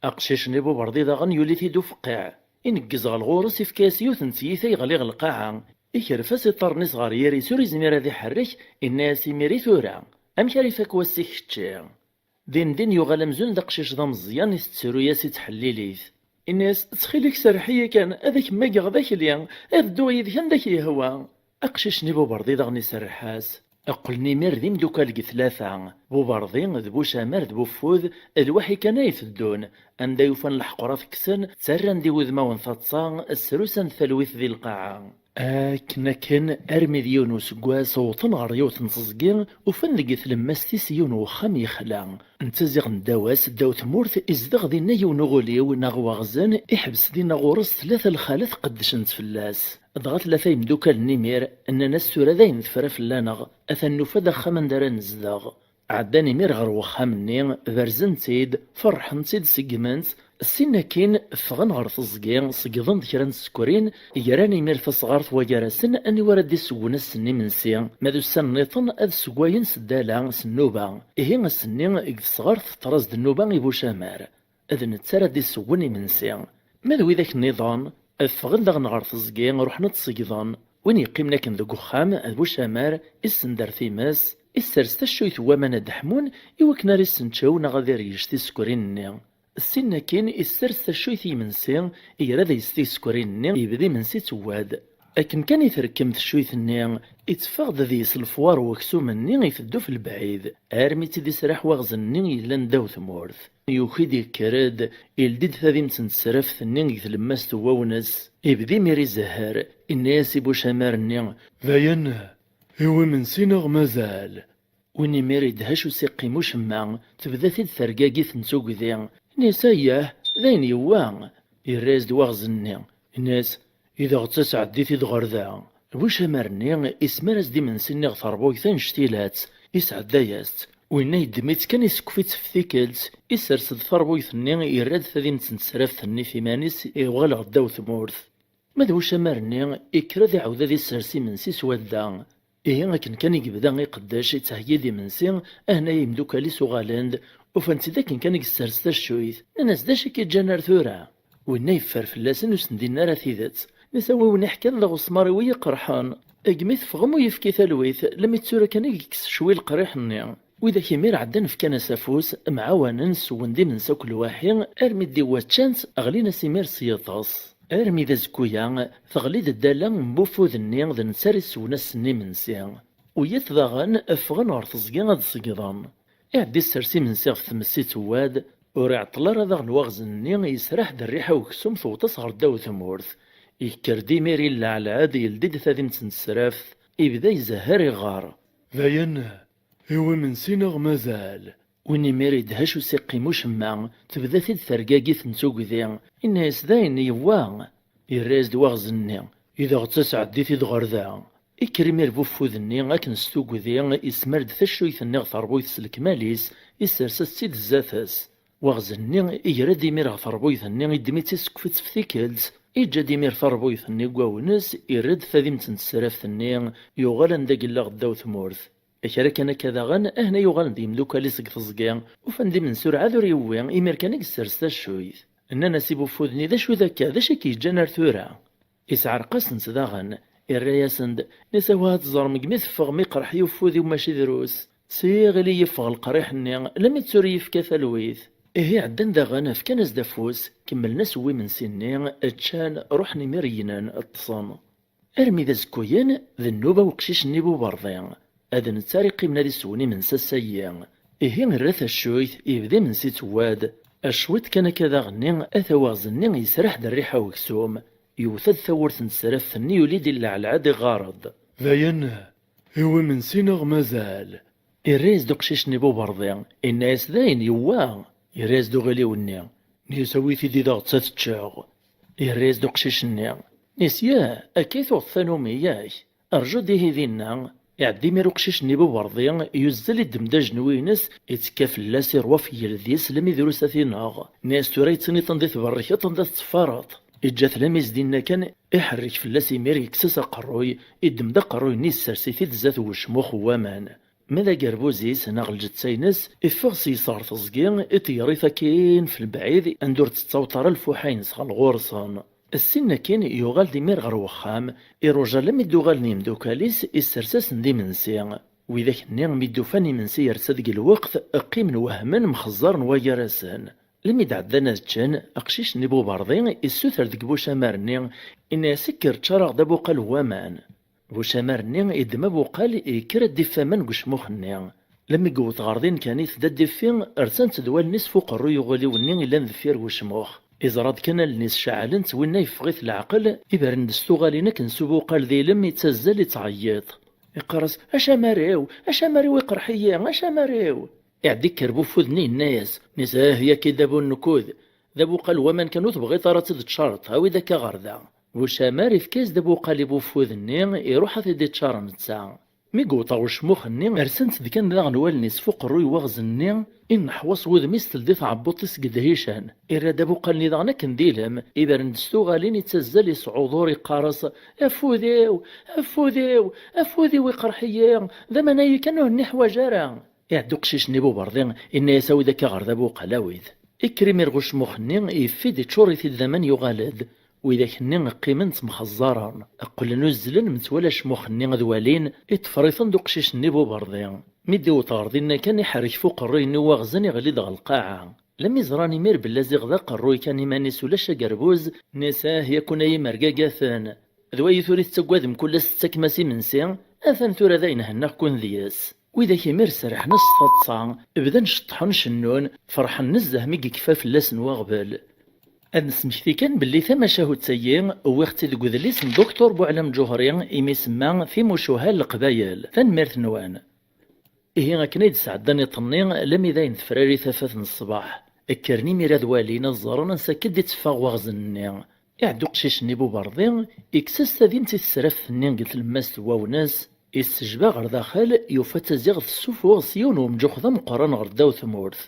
Aqcic-nni Buberḍi daɣen yuli-t-id ufqiɛ. Ineggez ɣer ɣur-s, ifka-yas yiwet n tyita, yeɣli ɣer lqaɛa. Ikerref-as iṭarren-is ɣer yiri-s, ur izmir ad iḥerrek, inna-yas: "Imir i tura, amek ara ifak wass-ik kečči?" Din din yuɣal amzun d aqcic d ameẓyan, itettru-yas, ittḥellil-it. Inna-yas: "Ttxil-k serreḥ-iyi kan, ad ak-mmageɣ d akli, ad dduɣ yid-k anda k-yehwa." Aqcic-nni Buberḍi daɣen iserreḥ-as. Qqlen imir d imdukal deg tlata, Buberḍi d Bucamar d Bufud, d lwaḥi kan ay teddun, anda yufan leḥqura tekksen, ttarran-d i wudmawen taḍsa, srusan-d talwit di lqaɛa. Akken akken, armi d yiwen useggas, wwḍen ɣer yiwet n teẓgi, ufan deg tlemmast-is yiwen n uxxam yexla. Netta ziɣ n ddaw-as, ddaw tmurt, izdeɣ dinna yiwen uɣuliw neɣ waɣzen, iḥbes dinna ɣur-s tlata lxalat qeddcent fell-as. Dɣa tlata yemdukal n imir, nnan-as: "Tura dayen tefra fell-aneɣ, atan nufa-d axxam anda ara nezdeɣ." Ɛeddan imir ɣer wexxam-nni, berzen-tt-id, ferrḥen-tt-id, seggmen-tt. Sin akkin, ffɣen ɣer teẓgi, ṣeggden-d kra n tsekrin, gran imir tasɣart wagar-asen, aniwa ara d-isewwen ass-nni imensi, ma d ussan nniḍen ad ssewwayen s ddala, s nnuba. Ihi ass-nni deg tesɣart teṭṭer-as-d nnuba i Bucamar. D netta ara d-isewwen imensi. Ma d widak nniḍen, ffɣen daɣen ɣer teẓgi, ruḥen ad t-ṣeggden. Win yeqqimen akken deg uxxam, d Bucamar, issender times, issers taccuyt n waman ad d-ḥmun, i wakken ara issenčew neɣ ad ireyyec tisekrin-nni. Ssin akkin, issers taccuyt i yimensi, igra deg-s tisekrin-nni, yebda imensi ittewwad. Akken kan i trekkem teccuyt-nni, itteffeɣ-d deg-s lefwar n weksum-nni iteddu f lebɛid, armi tt-id-israḥ waɣzen-nni yellan ddaw tmurt. Yuki-d, yekker-d, ildi-d tadimt n tesraft-nni deg tlemmast n wawnes, ibda imir izehher, inna-yas i Bucamar-nni: "Dayen, iwi imensi neɣ mazal?" Win imir idhec ur s-iqqim ucemma, tebda-t-id tergagit n tugdi. Inna-yas: "Ayyah, d ayen yewwa." Yerra-yas-d waɣzen-nni, inna-yas: "Idɣ ttesɛeddit-id ɣer da." Bucamar-nni ismar-as-d imensi-nni ɣer terbuyt annect-ilat, isɛedda-yas-tt. Winna yeddem-itt kan, isekkef-itt f tikkelt, isers-d tarbuyt-nni, yerra-d tadimt n tesraft-nni f iman-is, iɣuɣal ɣer ddaw tmurt. Ma d Bucamar-nni, ikker ad iɛawed ad issers imensi s wadda. Ihi akken kan i yebda iqeddec, ittheyyi-d imensi, ahna imdukal-is uɣalen-d, ufan-tt-id akken kan i yessers taccuyt. Nnan-as: "D acu i k-iǧǧan ar tura?" Winna yeffer fell-asen, ur sen-d-inni ara tidet. Nnan-as: "A wi wen-iḥkan d aɣesmar-iw i yi-iqerḥen. Agmi teffɣem ur yefki talwit, lemmi d tura kan i yekkes ccwi leqriḥ-nni." Widak imir ɛeddan fkan-as afus, mɛawanen, swen-d imensi akk lwaḥi, armi d-iwwa ččan-tt, ɣlin-as imir s yiḍes. Armi d azekku-ya, teɣli-d ddala n wufud-nni d netta ara iswen ass-nni imensi. Wiyaḍ daɣen ffɣen ɣer teẓgi ad ṣeyyden. Iɛeddi ssers imensi ɣef tmes itewwad, ur iɛeṭṭel ara daɣen waɣzen-nni, yesraḥ-d rriḥa uksum tewweḍ-as ɣer ddaw tmurt. Yekker-d imir illeɛleɛ-d, yeldi-d tadimt n tesraft, ibda izehher iɣer. "Dayen, iwi imensi neɣ mazal?" Win imir idhec ur s-iqqim ucemma, tebda-t-id tergagit n tugdi, inna-yas: "Dayen yewwa!" Irra-yas-d waɣzen-nni: "Idɣ ttesɛeddi-t-id ɣer da." Ikker imir bufud-nni akken s tugdi, ismar-d taccuyt-nni ɣer terbuyt s lekmal-is, issers-as-tt-id zdat-s. Waɣzen-nni igra-d imir ɣer terbuyt-nni, iddem-itt isekf-itt f tikkelt, iǧǧa-d imir tarbuyt-nni deg wawnes, irra-d tadimt n tesraft-nni, yuɣal anda yella ɣer ddaw tmurt. Kra kan akka daɣen, ahna yuɣalen-d yimdukal-is seg teẓgi, ufan-d imensi ur ɛad ur yewwi, imir kan i yessers taccuyt. Nnan-as i wufud-nni: "D acu d akka? D acu i k-yeǧǧan ar tura?" Isɛerq-asent daɣen, irra-yasen-d, nnan-as: "Awah, ad teẓrem, deg mi teffeɣ mi qerḥ yufud-iw mačči drus. Si iɣil i yeffeɣ leqriḥ-nni, lemmi d tura yefka talwit." Ihi ɛeddan daɣen, fkan-as-d afus, kemmlen-as imensi-nni, ččan, ruḥen imir gnen, ṭṭsen. Armi d azekkuyen, d nnuba uqcic-nni Buberḍi. Ad netta ara iqqimen ad iswen imensi ass-ayi. Ihi irra taccuyt, yebda imensi itewwad. Acwiṭ kan akka daɣen-nni, ata waɣzen-nni yesraḥ-d rriḥa uksum. Yewwet-d tawwurt n tesraft-nni, yuli-d illeɛleɛ-d iɣar-d. "Dayen, iwi imensi neɣ mazal?" Irra-yas-d uqcic-nni Buberḍi, inna-yas: "Dayen, yewwa." Irra-yas-d uɣiliw-nni, nnan-as: "Awi-t-id idɣ ad t-ččeɣ." Irra-yas-d uqcic-nni, nnan-as: "Yah, akka i tuɣeḍ tanumi, yak? Rju-d ihi dinna." Iɛedda imir uqcic-nni Buberḍi, yuzzel, iddem-d ajenwi-ines, ittekka fell-as, iṛwa f yeldi-s, lemmi drus ad t-ineɣ. Nnan-as: "Tura yettiniṭen di tberrikeḍ anda tetteffareḍ." Iǧǧa-t lemmi s dinna kan, iḥerrek fell-as imir, yekkes-as aqerruy, iddem-d aqerruy-nni, yessers-it-id zdat wecmux n waman. Ma d agerbuz-is neɣ lǧetta-ines, iffeɣ seg-s ɣer teẓgi, iṭeyyer-it akkin f lebɛid, anda ur d-tettaweḍ ara lfuḥa-ines ɣer ɣur-sen. Ssin akkin, yuɣal-d imir ɣer wexxam, iruja lemmi d-uɣalen yimdukal-is, issers-asen-d imensi. Widak-nni, mi d-ufan imensi yersa deg lweqt, qqimen wehmen, mxeẓẓaren wagar-asen. Lemmi d-ɛeddan ad ččen, aqcic-nni Buberḍi issuter deg bucamar-nni, inna-yas: "Kker ččar-aɣ-d abuqal n waman." Bucamar-nni iddem abuqal, yekker ad d-iff aman deg ucmux-nni. Lemmi yewweḍ ɣer din kan, itedda ad d-iffi, rsan-t-id wallen-is f uqerruy uɣiliw-nni yellan deffir ucmux. Iẓra-d kan allen-is ceɛlent, winna yeffeɣ-it leɛqel, ibren-d s tuɣalin akken s ubuqal d ilem, ittazzal, ittɛeyyiḍ. Iqqar-as: "Acamar-iw! Acamar-iw iqerḥ-iyi! Acamar-iw!" Iɛedda ikker bufud-nni, yenna-yas, nnan-as: "Ah, yaki d abu nkud, d abuqal n waman kan ur tebɣiḍ ara ad t-id-teččareḍ, awi-d akka ɣer da." Bucamar ifka-yas-d abuqal i bufud-nni, iruḥ ad t-id-iččar netta. Mi yewweḍ ɣer ucmux-nni, rsan-t-id kan daɣen wallen-is f uqerruy n waɣzen-nni, inneḥwaṣ wudem-is, teldi tɛebbuḍt-is deg ddhican. Irra-d abuqal-nni daɣen akken d ilem, ibren-d s tuɣalin, ittazzal, isɛuḍur, iqqar-as: "Afud-iw! Afud-iw! Afud-iw iqerḥ-iyi! D aman-ayi kan ur nniḥwaǧ ara!" Iɛedda uqcic-nni Buberḍi, inna-yas: "Awi-d akka ɣer da abuqal, awi-d." Ikker imir ɣer ucmux-nni, yeffi-d, iččur-it-id d aman, yuɣal-d. Widak-nni qqimen ttemxeẓẓaren, qqlen uzzlen, metwal acmux-nni ad walin, iṭṭfer-iten-d uqcic-nni Buberḍi. Mi d-iwweḍ ɣer dinna kan, iḥerrek f uqerruy-nni n waɣzen, iɣli-d ɣer lqaɛa. Lemmi ẓran imir belli ziɣ d aqerruy kan iman-is, ulac agerbuz, nnan-as: "Ah, yakun ay imergagaten! D wayi tura i tettaggadem kul ass tettakem-as imensi? Atan tura dayen hennaɣ-ken deg-s." Widak imir serrḥen-as s taḍsa, bdan ceṭṭḥen, cennun, ferḥen nezzeh mi yekfa fell-asen waɣbel. Ad nesmekti kan belli tamacahut-agi wwiɣ-tt-id deg udlis n Doctor Buɛlam Ǧuhri, imi semma Timucuha n Leqbayel. Tanemmirt-nwen. Ihi akken ay d-sɛeddan iḍ-nni, lemmi d ayen tefrari tafat n ṣṣbeḥ. Kkren imir ad walin, ad ẓren ansa akka d-itteffeɣ waɣzen-nni. Iɛedda uqcic-nni Buberḍi, ikkes-as tadimt i tesraft-nni deg tlemmast n wawnes, issejba ɣer daxel, yufa taziɣt tessufuɣ s yiwen wemǧux d ameqqran ɣer ddaw tmurt.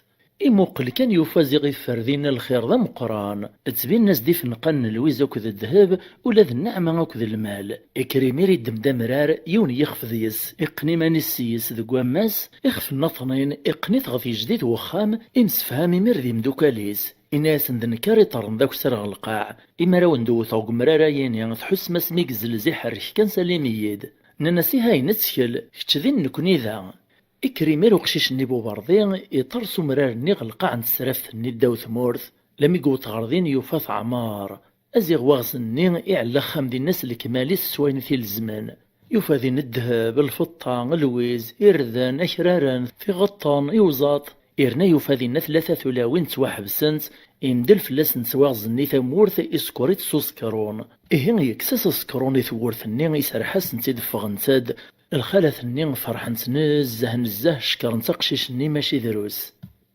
Imuqel kan, yufa ziɣ iffer dinna lxir d ameqqran. Ttbinen-as-d ifenqan n lwiz akked ddheb, ula d nneɛma akked lmal. Ikker imir iddem-d amrar, yiwen yixef deg-s, iqqen iman-is seg-s deg wammas, ixef nnaṭnin, iqqen-it ɣef yejdid n wexxam, imsefham imir d imdukal-is. Inna-yasen: "D nekk ara iṭerren d akessar ɣer lqaɛ. Imi ara wen-d-wwteɣ deg umrar-ayini, tḥussem asmi yezlez iḥerrek kan, salim-iyi-d." Nnan-as: "Ihi a nettkel, kečč din, nekkni da." Ikker imir uqcic-nni Buberḍi, iṭer s umrar-nni ɣer lqaɛ n tesraft-nni ddaw tmurt, lami yewweḍ ɣer din yufa teɛmer. Aziɣ waɣzen-nni iɛella axxam dinna s lekmal-is s wayen t-ilezmen. Yufa din ddheb, lfeṭṭa, lwiz, irden, akraren, tiɣeṭṭen, iwẓaṭ. Irna yufa dinna tlata tulawin ttwaḥebsent, imdel fell-asent waɣzen-nni tamurt, isekker-itt s usekrun. Ihi yekkes-as asekrun i tewwurt-nni, iserreḥ-asent-id ffɣent-d. Lxalat-nni ferḥent nezzeh nezzeh, cekrent aqcic-nni mačči drus.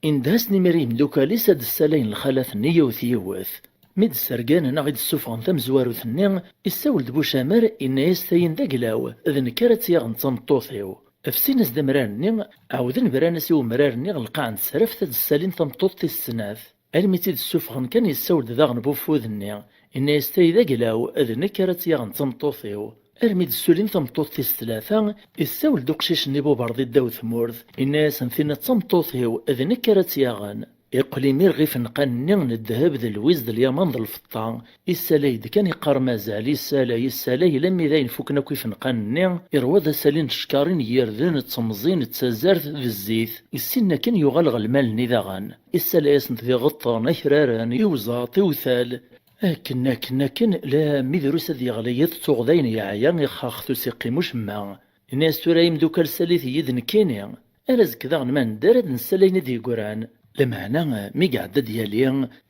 Indeh-asen imir i yimdukal-is ad d-ssalayen lxalat-nni yiwet yiwet. Mi d-sserganen neɣ i d-ssufɣen tamezwarut-nni, issawel-d Bucamar, inna-yas: "Tayin d aglaw, d nekk ara tt-yaɣen d tameṭṭut-iw." Fsin-as-d amrar-nni, ɛawden bran-as i umrar-nni ɣer lqaɛ n tesraft ad d-ssalin tameṭṭut tis snat. Armi tt-id-ssufɣen kan, yessawel-d daɣen Bufud-nni, inna-yas: "Tayi d aglaw, d nekk ara tt-yaɣen d tameṭṭut-iw." Armi d-ssulin tameṭṭut tis tlata, issawel-d uqcic-nni Buberḍi ddaw tmurt, inna-yasen: "Tinna d tameṭṭut-iw, d nekk ara tt-yaɣen." Iqqel imir ɣef ifenqan-nni n ddheb d lwiz d lyaman d lfeṭṭa, issalay-d kan, iqqar mazal issalay, issalay, lammi d ayen fukken akk ifenqan-nni, irwa d asali n tcekkarin n yirden, d temẓin, d tazart, d zzit. Issin akken yuɣal ɣer lmal-nni daɣen. Issalay-asent d iɣeṭṭen, akraren, iwẓaṭ, iwtal. Akken, akken, akken, lammi drus ad yeɣli yiḍ, tuɣ dayen yeɛya, ixax-t ur s-iqqim ucemma. Ini-as: "Tura a imdukal, ssalit-iyi-d nekkini. Ar azekka daɣen ma nedder ad nessal ayen i d-yeggran." Lameɛna mi iɛedda-d yali,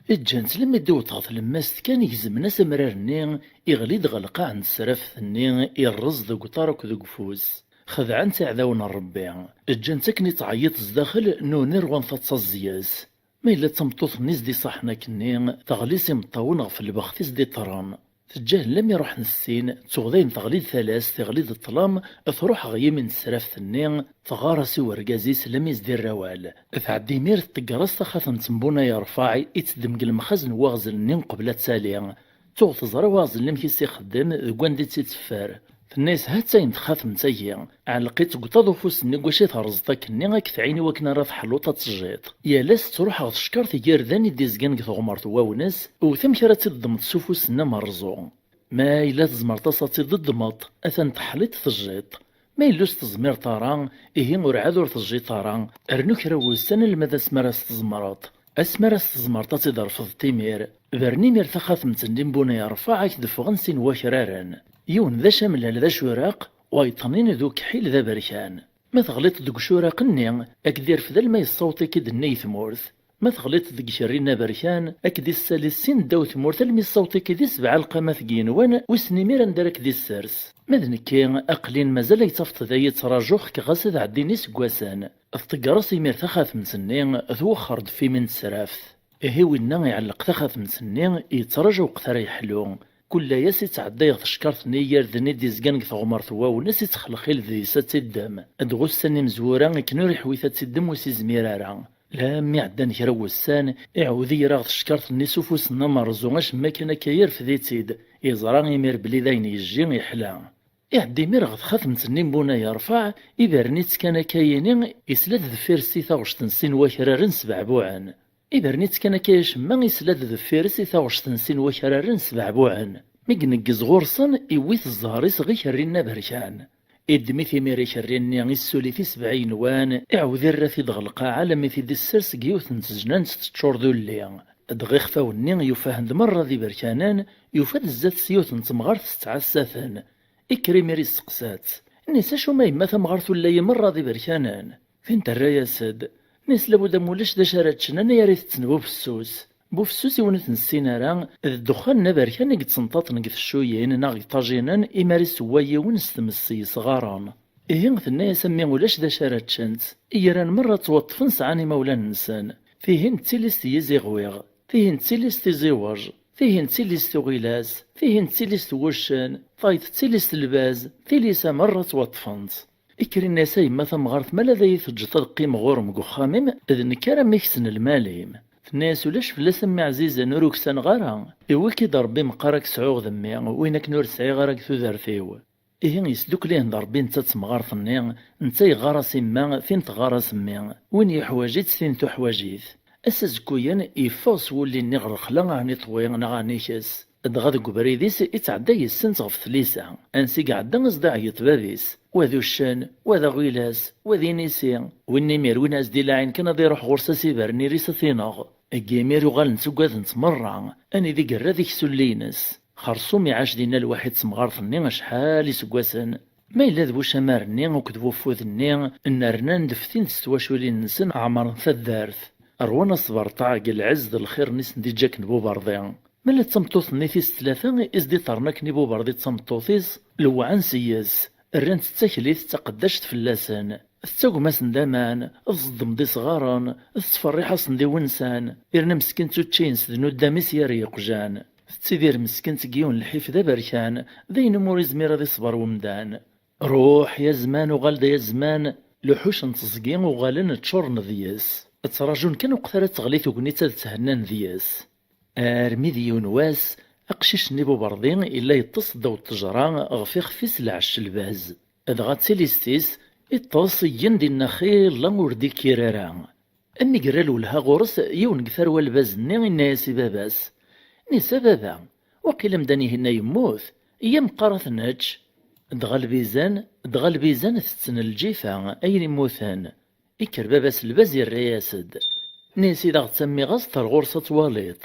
ǧǧan-tt lammi d-iwweḍ ɣer tlemmast kan, gezmen-as amrar-nni, iɣli-d ɣer lqaɛ n tesraft-nni, irreẓ deg uṭar akked deg ufus. Xedɛen-tt iɛdawen n Ṛebbi. Ǧǧan-tt akken i tɛeyyiḍ zdaxel, nuni rwan taḍsa zzi-s. Ma yella d tameṭṭut-nni s d-iṣaḥen akkenni, teɣli s imeṭṭawen ɣef lbext i s-d-iṭṭren. Teǧǧa-hen lammi ruḥen ssin, tuɣ dayen teɣli-d talast, iɣli-d ṭṭlam, truḥ ɣer yimi n tesraft-nni, teɣɣar-as i urgaz-is lammi s-d-irra awal. Tɛedda imir tṭegger-as taxatemt n Bunay Rfaɛ i teddem deg lemxazen n waɣzen-nni qbel ad tali. Tuɣ teẓra waɣzen-nni amek i s-ixeddem deg wanda i tt-itteffer. Tenna-yas: "Ha-tt-ayen txatemt-agi, ɛelleq-itt deg uṭaḍ ufus-nni deg wacu i terreẓeḍ akkenni, ad k-tɛin i wakken ara teḥluḍ ad tejjiḍ. Yal ass ttruḥeɣ teckeṛ tigerdan i d-izgan deg teɣmert n Wawness, wwet amek ara tt-id-ddmeḍ s ufus-nni amerẓu. Ma yella tzemreḍ-as ad tt-id-ddmeḍ, atan teḥliḍ tejjiḍ. Ma yella ur s-tezmireḍ ara, ihi urɛad ur tejjiḍ ara, rnu kra n wussan alma d asmi ara s-tzemreḍ. Asmi ara s-tzemreḍ ad tt-id-refdeḍ imir, bren imir taxatemt-nni n Bunay Rfaɛ, ad k-d-ffɣen sin wakraren. Yiwen d acamlal d acuraq, wayeḍnin d ukḥil d aberkan. Ma teɣliḍ deg ucuraq-nni, ad k-d-irfed alma yessaweḍ-ik-id nnig tmurt. Ma teɣliḍ deg ikerri-nni aberkan, ad k-d-issali ssin ddaw tmurt almi yessaweḍ-ik-id i sebɛa lqamat deg yigenwan, wissen imir anda ara k-d-issers. Ma d nekki, aql-in mazal ay ttafeḍ da i ttṛajuɣ-k ɣas ad ɛeddin iseggasen. Tḍegger-as imir taxatemt-nni, twexxer-d ɣef imi n tesraft. Ihi winna iɛelleq taxatemt-nni, yettraǧu lweqt ara yeḥlu. Kul layas i ttɛeddayeɣ teckeṛt-nni n yirden i d-izgan deg teɣmert n Wawness, i ttxelxil deg-s ad tt-iddem. Dɣa ussan imezwura akken ur iḥwit ad tt-iddem, ur s-izmir ara. Lammi ɛeddan kra n wussan, iɛawed-iyi-d ɣer teckeṛt-nni s ufus-nni amerẓu, acemma kan akka irfed-itt-id. Yeẓra imir belli d ayen yejji, yeḥla. Iɛedda imir ɣer txatemt-nni n Bunay Rfaɛ, ibren-itt kan akka yini, isla-d deffir-s i taɣect n sin wakraren sbeɛbuɛen. Ibren-itt kan akka acemma, isla-d deffir-s i taɣect n sin wakraren sbeɛbuɛen. Mi ineggez ɣur-sen, iwwi-t zzher-is ɣer ikerri-nni aberkan. Iddem-it imir ikerri-nni, issuli-t i sebɛa igenwan, iɛawed irra-t-id ɣer lqaɛa, lammi t-id-issers deg yiwet n tejnant teččur d ulli. Dɣa ixfawen-nni yufa-hen-d merra d iberkanen, yufa-d zdat-s yiwet n temɣart tettɛassa-ten. Ikker imir isteqsa-tt. Nni-s: "Acu ma yemma tamɣart ula-yi merra d iberkanen?" Tin terra-yas-d. Nni-s: "Labudd am ulac d acu ara ččen, anagar i tetten bufessus. Bufessus i wen ur t-nessin ara, d ddexxan n aberkan i yettenṭaṭen deg teccuyin neɣ deg ṭajinen, imi ara isewwa yiwen s tmes yesɣaren. Ihi tenna-yas: a mmi, ulac d acu ara ččent. Igran merra ttwaṭṭfen, sɛan imawlan-nsen. Tihin d tilist n yiziɣwiɣ, tihin d tilist n iziweṛ, tihin d tilist n uɣilas, tihin d tilist n wuccen, tayeḍ d tilist n lbaz, tilisa merra ttwaṭṭfent." Ikker inna-yas: "A yemma tamɣart, ma la d iyi-teǧǧeḍ ad qqimeɣ ɣur-m deg uxxam-im, d nekk ara m-ikksen lmal-im." Tenna-yas: "Ulac fell-as, a mmi ɛzizen, ur uksaneɣ ara. Iwwi-k-id Ṛebbi meqqar ad k-sɛuɣ d mmi, win akken ur sɛiɣ ara deg tudert-iw." Ihi yesdukkel-ihen-d Ṛebbi netta d temɣart-nni, netta yeɣɣar-as i mma, tin teɣɣar-as mmi. Win yeḥwaǧ-itt, tin tuḥwaǧ-it. Ass azekkuyen, yeffeɣ s wulli-nni ɣer lexla, ɛni ṭwi neɣ ɛni ikes. Dɣa deg ubrid-is, ittɛedda yes-sent ɣef tlisa. Ansi i iɛedda, as-d iɛeyyeḍ bab-is: "Wa d uccen, wa d aɣilas, wa d inisi." Win imir, win as-d-ilaɛin kan ad iruḥ ɣur-s, as iberni ris ad t-ineɣ. Deg yimir uɣalent uggadent merra, anida i yerra deg-s ulli-ines. Xersum iɛac dinna lwaḥid d temɣart-nni acḥal iseggasen. Ma yella d bu camar-nni akked bu ufud-nni, nnernan-d ftin-d s twaculin-nsen, ɛemren taddart. Rwan asberṭeɛ deg lɛezz d lxir-nni sen-d-iǧǧa akken Buberḍi. Ma la d tameṭṭut-nni tis tlata i s-d-iṭerren akken i Buberḍi d tameṭṭut-is, lewɛan seg-s, rran-tt d taklit d taqeddact fell-asen. Tettagem-asen-d aman, tẓeddem-d isɣaren, tettferriḥ-asen-d iwensan, yerna meskint učči-ines d nuddam-is yerra yeqjan. Tettidir meskint deg yiwen lḥif d aberkan, d ayen umi ur izmir ad iṣber wemdan. Ruḥ ya zman, uɣal-d ya zman, luḥuc n teẓgi uɣalen ččuren deg-s. Ttrajun kan uqet ara teɣli tegnit ad thennan deg-s. Armi d yiwen wass, aqcic-nni Buberḍi yella yeṭṭes ddaw ttejra ɣef ixef-is lɛecc lbaz. Dɣa d tilist-is, iṭṭes igen dinna xilla ur d-ikkir ara. Am i yerra lwelha ɣur-s, yiwen deg tarwa lbaz-nni inna-yas i baba-s: "Nisa baba, waqil amdan-ihinna yemmut, iyya meqqar ad t-nečč." Dɣa lbizan, dɣa lbizan tetten lǧifa ayen immuten. Ikker baba-s lbaz, irra-yas-d: "Nisa, i d aɣ-ttammiɣ-as, ter ɣur-s ad twaliḍ.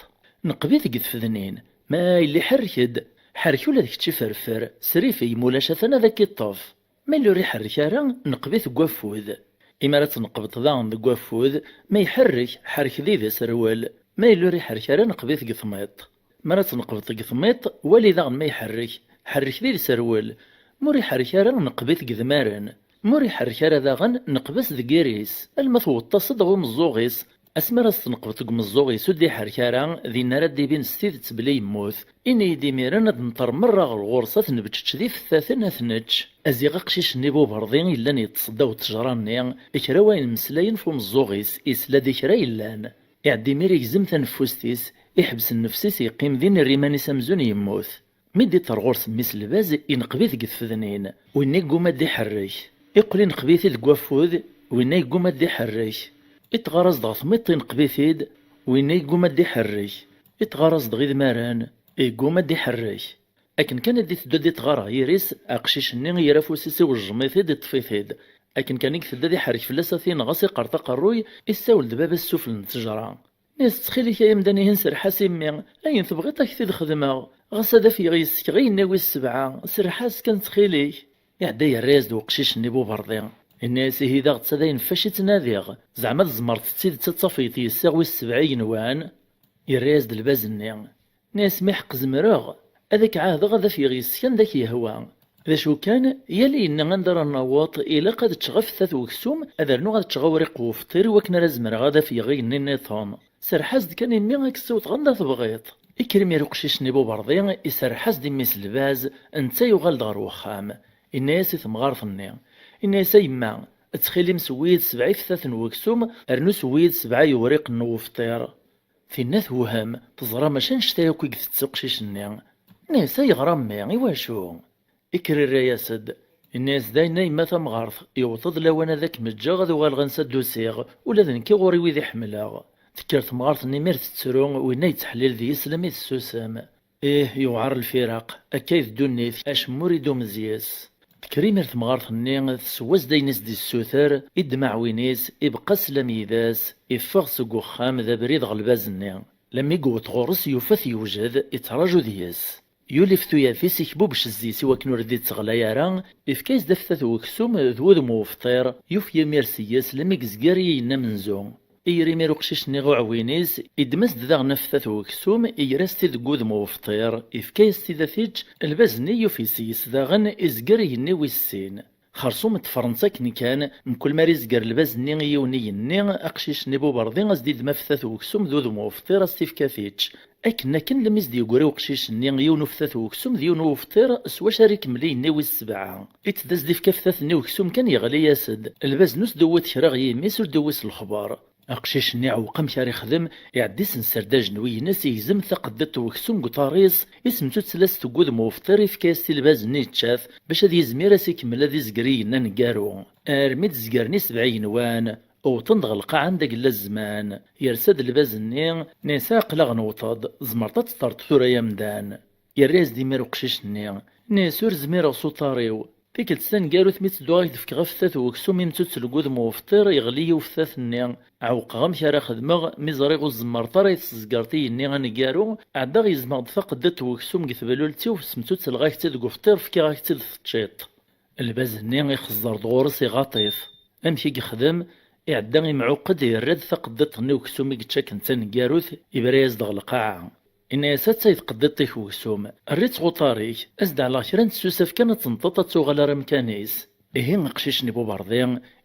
Neqb-it deg tfednin, ma yella iḥerrek-d, ḥerrek ula d kečč iferfer, srifeg, mulac atan ad k-iṭṭef. Ma yella ur iḥerrek ara, neqb-it deg waffud. Imi ara tt-neqbeḍ daɣen deg waffud, ma iḥerrek, ḥerrek-d aserwel. Ma yella ur iḥerrek ara, neqb-it deg tmiṭ. Mi ara tt-neqbeḍ deg tmiṭ, wali daɣen ma iḥerrek, ḥerrek-d aserwel. Ma ur iḥerrek ara, neqb-it deg idmaren. Ma ur iḥerrek ara daɣen, neqb-as deg iri-s, alma tewweḍ-as-d ɣer umeẓẓuɣ-is. Asmi ara s-tneqbeḍ deg umeẓẓuɣ-is ur d-iḥerrek ara, dinna ara d-ibin s tidet belli yemmut. Ini-yi-d imiren ad nṭer merra ɣer ɣur-s, ad t-nebčečč d ifettaten, ad t-nečč." Aziɣ aqcic-nni Buberḍi yellan yeṭṭes ddaw ttejra-nni, kra wayen mmeslayen f umeẓẓuɣ-is, isla-d i kra yellan. Iɛedda imir igzem taneffust-is, iḥbes nnefs-is, yeqqim din, irra iman-is amzun yemmut. Mi d-iṭṭer ɣur-s mmi-s lbaz, ineqb-it deg tfednin, winna yegguma ad d-iḥerrek. Iqqel ineqb-it-id deg waffud, winna yegguma ad d-iḥerrek. Iṭɣar-as-d ɣer tmiṭ, ineqb-it-id, winna yegguma ad d-iḥerrek. Iṭɣar-as-d ɣer idmaren, yegguma ad d-iḥerrek. Akken kan i d-iteddu ad d-iṭɣar ɣer yiri-s, aqcic-nni yerra afus-is, iwejjem-it-id, iṭṭef-it-id. Akken kan i iteddu ad iḥerrek fell-as ad t-ineɣ, ad s-iqqert aqerruy, issawel-d baba-s sufell n ttejra. Nni-as: "Ttxil-k ay amdan-ihin, serreḥ-as i mmi, ayen tebɣiḍ ad k-t-id-xedmeɣ. Ɣas ad afgeɣ yes-k ɣer igenni wis sebɛa, serreḥ-as kan ttxil-k." Iɛedda yerra-yas-d uqcic-nni Buberḍi. Inna-yas: "Ihi d aɣ-tt-ad ayen ɣef wacu i ttnadiɣ. Zeɛma tzemreḍ d tidet ad tafeḍ yes-i ɣer wis sebɛa igenwan?" Yerra-yas-d lbaz-nni. Nni-as: "Mi ḥeqq zemreɣ, ad ak-ɛahdeɣ ad afgeɣ yes-k anda k-yehwa. D acu kan, yal ayenna anda ara naweḍ, ilaq ad ččeɣ afettat n weksum, ad rnuɣ ad ččeɣ awriq n wefṭir i wakken ara zemreɣ ad afgeɣ igenni nniḍen. Serreḥ-as-d kan i mmi, ad k-ssiwḍeɣ anda tebɣiḍ." Ikker imir uqcic-nni Buberḍi, iserreḥ-as-d i mmi-s lbaz, netta yuɣal-d ɣer wexxam. Inna-yas i temɣart-nni, inna-yas: "A yemma, ttxil-m sewwi-yi-d sebɛa ifettaten n weksum, rnu sewwi-yi-d sebɛa yewriqen n wefṭir." Tinna tewhem, teẓra mačči annect-a akk i itett uqcic-nni. Nni-as: "Ayɣer a mmi, iwacu?" Ikker irra-yas-d, inna-yas: "D ayen a yemma tamɣart, yewweḍ-d lawan ad kem-ǧǧeɣ ad uɣaleɣ ansa d-usiɣ, ula d nekki ɣur-i wid i ḥemmleɣ." Tekker temɣart-nni imir tettru, winna yettḥellil deg-s lammi tessusem. Ih, yewɛer lfiraq, akka i d ddunit, acemma ur idum zyes. Tekker imir temɣart-nni, teswa-as-d ayen i s-d-issuter, iddem aɛwin-is, ibeqqa sslam yid-s, iffeɣ seg uxxam d abrid ɣer lbaz-nni. Lammi yewweḍ ɣur-s, yufa-t yewjed, ittraǧu deg-s. Yuli f tuyat-is, ikbubec zzi-s i wakken ur d-itteɣlay ara, ifka-yas-d afettat n weksum d wudem n wefṭir, yufeg imir seg-s lammi yezger i yigenni amenzu. Iger imir uqcic-nni uɛwin-is, iddem-as-d daɣen afettat n weksum, iger-as-t-id deg wudem n wefṭir, ifka-yas-t-id ad t-ičč, lbaz-nni yufi seg-s daɣen izger igenni wis sin. Xersum ṭṭfren-tt akken kan, mkul mi ara izger lbaz-nni i yiwen igenni, aqcic-nni Buberḍi as-d-iddem afettat n weksum d wudem n wefṭir, as-t-ifka ad t-ičč. Akken akken, lmi s-d-yeggri uqcic-nni yiwen uftat n weksum d yiwen n ufṭir, s wacu ara ikemmel igenni wis sebɛa. Itedda s-d-ifka aftat-nni n weksum kan, yeɣli-yas-d. Lbaz-nni ur s-d-tewwiḍ kra ɣ yimi-s, ur d-tewwi s lexbar. Aqcic-nni iɛewweq amek ara ixdem, iɛedda isenser-d ajenwi-ines, igzem taqeddiṭ n weksum deg uṭar-is, isemtuttel-as-t deg wudem n ufṭir, ifka-yas-t i lbaz-nni yečča-t, bac ad yizmir ad s-ikemmel ad izger igenni aneggaru. Armi d-zgren i sebɛa igenwan, wwḍen-d ɣer lqaɛa anda yella zzman. Yersa-d lbaz-nni, yenna-yas: "Aql-aɣ newweḍ-d, tzemreḍ ad teṭṭerḍeḍ tura ay amdan." Yerra-yas-d imir uqcic-nni, yenna-yas: "Ur zmireɣ s uṭar-iw. Tikkelt taneggarut mi ttedduɣ ad k-d-fkeɣ aftat n weksum imtuttel deg wudem n ufṭir, yeɣli-yi uftat-nni. Ɛewqeɣ amek ara xedmeɣ, mi ẓriɣ ur tzemmreḍ ara ad tesgreḍ igenni aneggaru, ɛeddaɣ yezmeɣ-d taqeddiṭ n weksum deg teblult-iw, semtuttleɣ-ak-tt-id deg ufṭir, fkiɣ-ak-tt-id teččiḍ." Lbaz-nni ixeẓẓer-d ɣur-s, iɣaṭ-it. Amek i yexdem? Iɛedda imɛuqq-d, yerra-d taqeddiṭ-nni uksum i yečča akken d taneggarut, ibra-yas-d ɣer lqaɛa. Inna-yas: "Attay tqeddiṭ-ik uksum, err-itt ɣer uṭar-ik, ad s-d-ɛelleɣ kra n tsusaf kan ad tenṭeḍ ad tuɣal ar amkan-is." Ihi aqcic-nni Buberḍi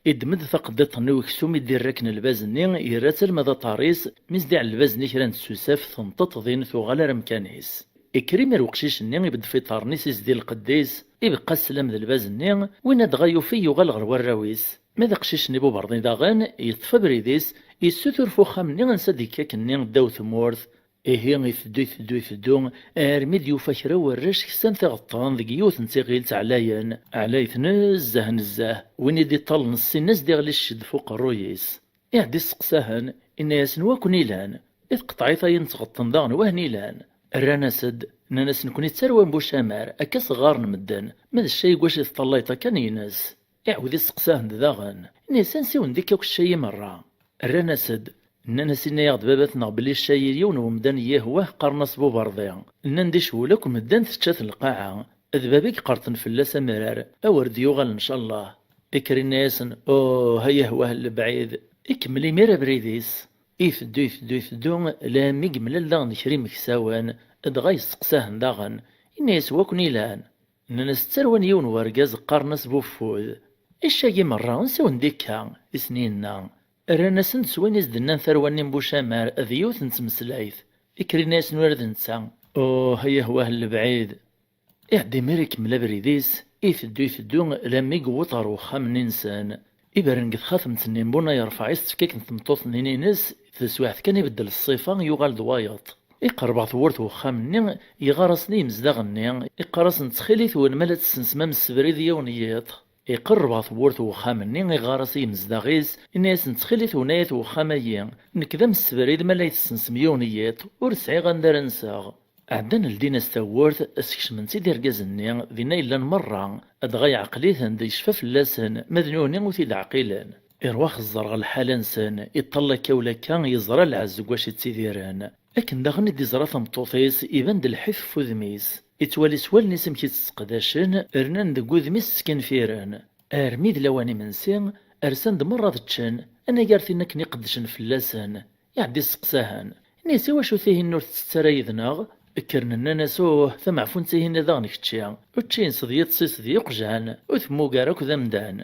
iddem-d taqeddiṭ-nni uksum i d-irra akken lbaz-nni, yerra-tt alma d aṭar-is, mi s-d-iɛell lbaz-nni kra n tsusaf, tenṭeḍ din, tuɣal ar amkan-is. Ikker imir uqcic-nni, ibedd ɣef iṭarren-is, izdi lqedd-is, ibeqqa sslam d lbaz-nni, winna dɣa yufi yuɣal ɣer warraw-is. Ma d aqcic-nni Buberḍi daɣen, yeṭṭef abrid-is, yessutur f uxxam-nni ansa d-ikka akkenni ddaw tmurt. Ihi iteddu, iteddu, iteddu, armi d-yufa kra n warrac ksan tiɣeṭṭen deg yiwet n tiɣilt ɛlayen, ɛlayet nezzeh, nezzeh. Win i d-iṭṭallen ssin-as d-iɣli cced f uqerruy-is. Iɛedda isteqsa-hen, inna-yasen: "Wa ken-ilan?" I tqeṭɛit-ayi n tɣeṭṭen daɣen, wa hen-ilan? Rran-as-d, nnan-as: "Nekni d tarwa n Bucamar, akka s-ɣɣaren medden, ma d ccay deg wacu i teṭṭallayeḍ akka?" Nnan-as. Iɛawed isteqsa-hen-d daɣen, inna-yas: "Ansi wen-d-ikka akk ccay-i merra?" Rran-as-d, nnan-as: "Inna-yaɣ-d baba-tneɣ belli ccay-i d yiwen n wemdan n yihwah qqaren-as Buberḍi. Nnan-d icewwel akk medden, tečča-t lqaɛa. D baba i iqerṭen fell-as amrar, a wer d-yuɣal ncallah." Ikker inna-yasen: "Uh, ay ahwah n lebɛid." Ikemmel imir abrid-is. Iteddu, iteddu, iteddu, lammi yemlal daɣen kra imeksawen, dɣa yesteqsa-hen daɣen. Inna-yas: "Wa ken-ilan?" Nnan-as: "D tarwa n yiwen wergaz qqaren-as Buffud." "Icagi merra, ansi wen-d-ikka?" i sen-yenna. Rran-asen-d s wayen i s-d-nnan tarwa-nni n Bucamar, d yiwet n tmeslayt. Ikker inna-yasen ula d netta: "Uh, ay ahwah n lebɛid." Iɛedda imir ikemmel abrid-is, iteddu, iteddu, lammi yewweḍ ɣer wexxam-nni-nsen. Iberren deg texxatemt-nni n Bunay Rfeɛ i s-tefka akken tmeṭṭut-nni-ines, teswiɛt kan ibeddel ṣṣifa, yuɣal d wayeḍ. Iqerreb ɣer tewwurt n wexxam-nni, yeɣɣar-asen i yimezdaɣ-nni, iqqar-asen: "Ttxil-wen, ma la tessensem amsebrid yiwen n yiḍ." Iqerreb ɣer tewwurt n wexxam-nni, iɣɣar-as i yimezdaɣ-is, inna-yasen: "Ttxil-wen, ay at wexxam-agi, nekk d amsebrid, ma la yi-tessensem yiwen n yiḍ, ur sɛiɣ anda ara nseɣ." Ɛeddan ldin-as tawwurt, skecmen-tt-id irgazen-nni, dinna i llan merra, dɣa yeɛqel-iten-d, yecfa fell-asen, ma d nutni ur t-id-ɛqilen. Iṛwa xeẓẓer ɣer lḥala-nsen, iṭṭal akka u lakka, yeẓra lɛezz deg wacu i ttidiren. Akken daɣen i d-iẓra tameṭṭut-is, iban-d lḥif ɣef wudem-is. Ittwali s wallen-is amek i tt-sseqdacen, rnan deg wudem-is skinfiren. Armi d lawan imensi, rsan-d merra ad ččen, anagar tin akken iqeddcen fell-asen. Iɛedda isteqsa-hen. Inna-yas: "I wacu tihin ur tettett ara yid-neɣ?" Kkren nnan-as: "Uh, tameɛfunt-ihin daɣen kečči. Učči-ines d yiṭes-is d yiqjan, ur temmugar akk d amdan."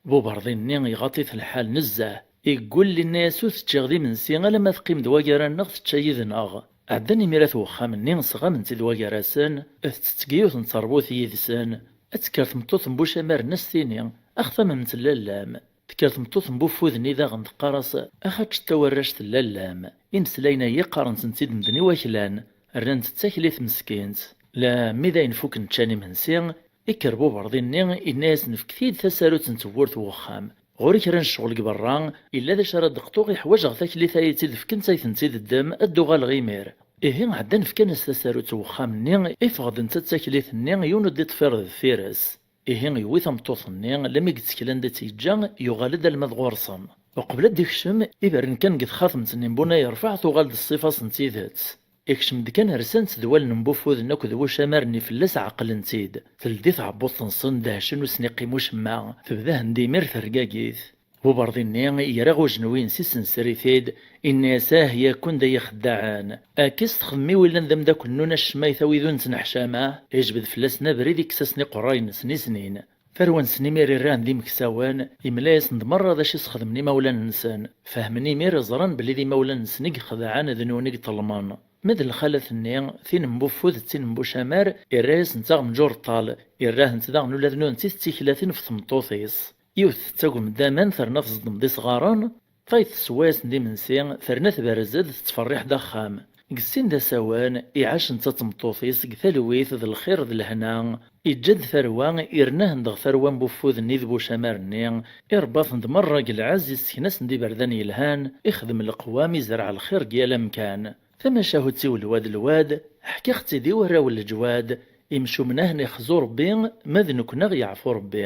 Buberḍi-nni iɣaṭ-it lḥal nezzeh. Iggul, inna-yas: "Ur t-ččiɣ d imensi alamma teqqim-d wagar-nneɣ tečča yid-neɣ." Ɛeddan imir at wexxam-nni, sɣamen-tt-id wagar-asen, tettett deg yiwet n teṛbut yid-sen. Ad tekker tmeṭṭut n Bucamar-nni ad as-tini: "Ax tamem tella llam." Tekker tmeṭṭut n Buffud-nni daɣen teqqar-as: "Ax ad teččeḍ a warrac tella llam." Imeslayen-agi qqaren-ten-id medden i waklan, rran-tt d taklit meskint. Lammi d ayen fukken ččan imensi, ikker Buberḍi-nni, inna-yasen: "Fket-iyi-d tasarut n tewwurt n wexxam. Ɣur-i kra n ccɣel deg berra, illa d acu ara d-qṭuɣ, iḥwaǧeɣ taklit-a i tt-id-fkent, ay tent-id-ddem, ad d-uɣaleɣ imir." Ihi ɛeddan fkan-as tasarut n wexxam-nni, iffeɣ-d netta d taklit-nni, yiwen ur d-iṭṭfir deffir-s. Ihi yewwi tameṭṭut-nni, lammi yettkel anda tt-yeǧǧa, yuɣal-d alma d ɣur-sen. Uqbel ad d-ikcem, iberren kan deg texxatemt-nni n Bunay Rfeɛ, tuɣal-d ṣṣifa-s n tidet. Ikcem-d kan, rsan-tt d wallen n Bufuden akked Wucamar-nni fell-as, ɛeqlen-tt-id. Teldi tɛebbuḍt-nsen, dehcen, ur sen-iqqim ucemma. Tebda hen-d imir tergagit. Buberḍi-nni yerra ujenwi-ines, isenser-it-id, inna-yas: "Ah, yakk-n d ay ixeddaɛen! Akka i s-txeddmem i wi llan d ameddakel-nwen, acemma i tawid ur nettneḥcama?" Ijbed fell-asen abrid, ikkes-asen iqerray-nsen i snin. Tarwa-nsen imir irran d imeksawen, imla-yasen-d merra d acu i s-xedmen imawlan-nsen. Fehmen imir, ẓran belli d imawlan-nsen i ixedɛen, d nwen i iṭelmen. Ma d lxalat-nni, tin n Bufud d tin n Bucamar, irra-yasent aɣenǧur ṭṭal, irra-hent daɣen ula d nutenti d tiklatin ɣef tmeṭṭut-is. Yiwet tettagem-d aman terna tẓeddem-d isɣaren, tayeḍ teswa-yasen-d imensi, terna tberrez-d tettferriḥ-d axxam. Deg sin d asawen, iɛac netta d tmeṭṭut-is deg talwit d lxir d lehna. Iǧǧa-d tarwa, irna-hen-d ɣer tarwa n Bufud-nni d Bucamar-nni, irebba-ten-d merra deg lɛezz, issekna-sen-d iberdan yelhan, ixdem leqwam, izreɛ lxir deg yal amkan. Tamacahut-iw lwad lwad, ḥkiɣ-tt-id i warraw n leǧwad, imcumen a hen-ixzu Rebbi, ma d nekkni a ɣ-yeɛfu Rebbi.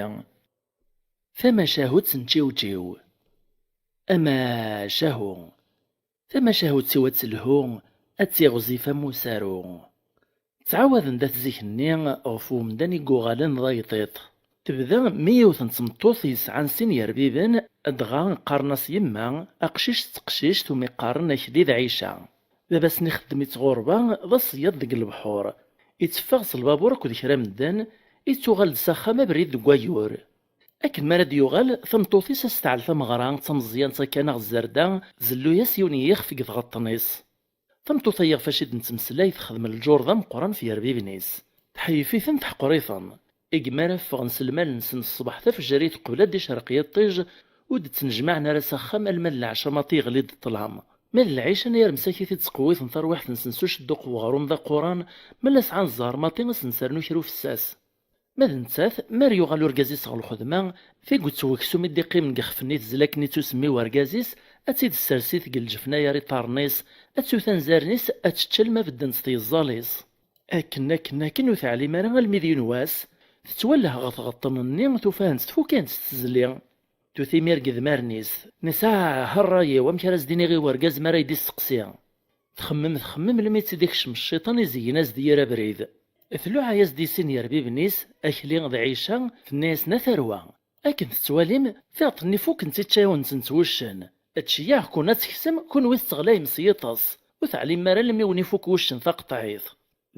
Tamacahut n Čiwčiw. Amacahu. Tamacahut-iw ad telhu, ad tiɣzif am usaru. Ttɛawaden-d at zik-nni ɣef umdan i yuɣalen d ayṭiṭ. Tebda mi yiwet n tmeṭṭut yesɛan sin yerbiben, dɣa qqaren-as yemma, aqcic d teqcict umi qqaren Akli d Ɛica. Baba-s-nni ixeddem-itt ɣurba, d aṣeyyaḍ deg lebḥur. Itteffeɣ s lbabur akked kra medden, ittuɣal-d s axxam abrid deg wayyur. Akken mi ara d-yuɣal, tameṭṭut-is a s-tɛell tameɣra d tameẓyant akka neɣ zzerda, tzellu-yas yiwen n yixef deg tɣeṭṭen-is. Tameṭṭut-a iɣef aci d-nettmeslay texdem lǧur d ameqqran f yerbiben-is. Tḥeyyef-iten, teḥqer-iten. Igmi ara ffɣen s lmal-nsen ṣṣbeḥ tafejrit qbel ad d-icerreq yiṭij, ur d-ttnejmaɛen ara s axxam alma d lɛecṛa maḍi yeɣli-d ṭṭlam. Ma d lɛica-nni ar msakit i ttqewwiten tarwiḥt-nsen s ucedduq n weɣrum d aquran, ma la sɛan zzher maḍi a sen-sernu kra ufessas. Ma d nettat, mi ara yuɣal urgaz-is ɣer lxedma, tigget n weksum i d-iqqimen deg ixef-nni tezla akken i ttusemmi wergaz-is, ad tt-id-tessers-it deg lǧefna gar iṭarren-is, ad tewt anzaren-is, ad tečč alma beddent tyeẓẓal-is. Akken, akken, akken ur teɛlim ara almi d yiwen wass, tettwalleh ɣer tɣeṭṭen-nni tufa-hent tfuk-hent s tezli. Tewt imir deg idmaren-is, tenna-as: "Ah, a ṛṛay-iw, amek ara s-d-iniɣ i wergaz mi ara yi-d-isteqsi?" Txemmem, txemmem, almi tt-id-ikcem cciṭan izeyyen-as-d yir abrid. Tluɛa-yas-d i sin yerbiben-is, Akli d Ɛica, tenna-yasen: "A tarwa, akken tettwalim, tiɣeṭṭen-nni fukkent ičča-yawen-tent wuccen. Ttceyyiɛeɣ-ken ad teksem, kunwi tetteɣlayem s yiṭes. Ur teɛlim ara almi wen-ifuk wuccen taqeṭɛit.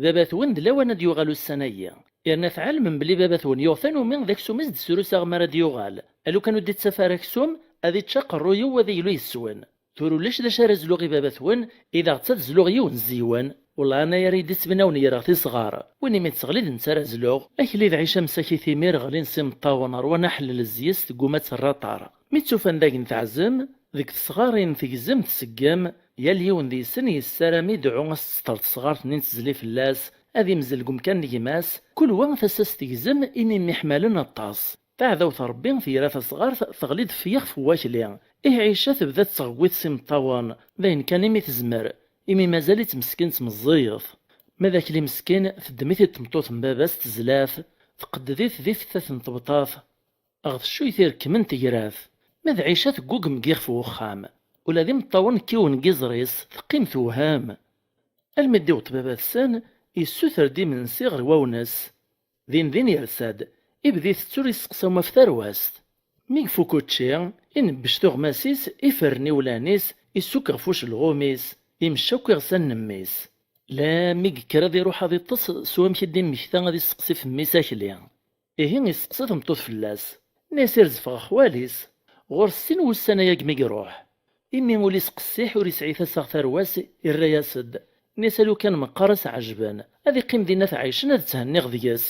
Baba-twen d lawan ad d-yuɣal ussan-agi. Yerna tɛelmem belli baba-twen yuɣ tanumi d aksum i s-d-srusaɣ mi ara d-yuɣal. A lukan ur d-ittaf ara aksum, ad ičč aqerruy-iw, ad iglu yes-wen. Tura ulac d acu ara zluɣ i baba-twen, i d aɣ-tt ad zluɣ yiwen zi-wen. Wellah, anay ara yi-d-ittbnawen greɣ tisɣar. Win imi teɣli d netta ara zluɣ." Akli d Ɛica msakit imir ɣlin s imeṭṭawen, ṛwan aḥellel zzis, tegguma ad terr aṭar. Mi tt-ufan dagen teɛzem, deg tesɣarin tegzem tseggem, yal yiwen deg-sen yessaram i dɛu a s-tseṭṭer tesɣart-nni n tezli fell-as, ad imzel deg umkan n gma-s, kul wa tasa-s tegzem imi mmiḥmalen aṭas. Taɛdawt n Ṛebbi tira tasɣart teɣli-d f yixef n wakli. Ih, Ɛica tebda tettɣewwit s imeṭṭawen, d ayen kan imi tezmer, imi mazal-itt meskint meẓẓiyet. Ma d Akli meskin, teddem-it-id tmeṭṭut n baba-s tezla-t, tqedded-it di teftat n tebṭat, ɣer teccuyt irekkmen tegrat. Ma d Ɛica teggugem deg yixef n wexxam. Ula d imeṭṭawen kkiwen deg iẓri-s, teqqim tewhem. Almi d-iweṭ baba-tsen, yessuter-d imensi ɣer wawnes. Din din yersa-d, ibda itett ur yesteqsa uma f tarwa-s. Mi ifuk učči, inebbec tuɣmas-is, iferren iwlan-is, isukk ɣef ucelɣum-is, imecc akk iɣsan n mmi-s. Lammi yekker ad iruḥ ad iṭṭes s wamek i d-immekta ad isteqsi f mmi-s Akli. Ihi isteqsa tameṭṭut fell-as. Nna-yas: "Irez ɣef xwali-s. Ɣur-s sin wussan ayagi mi iruḥ. Imi ul-is qessiḥ ur isɛi tasa ɣer tarwa-s, irra-yas-d. Nna-yas: a lukan meqqar a s-ɛejben, ad iqqim dinna ad t-ɛicen ad thenniɣ deg-s."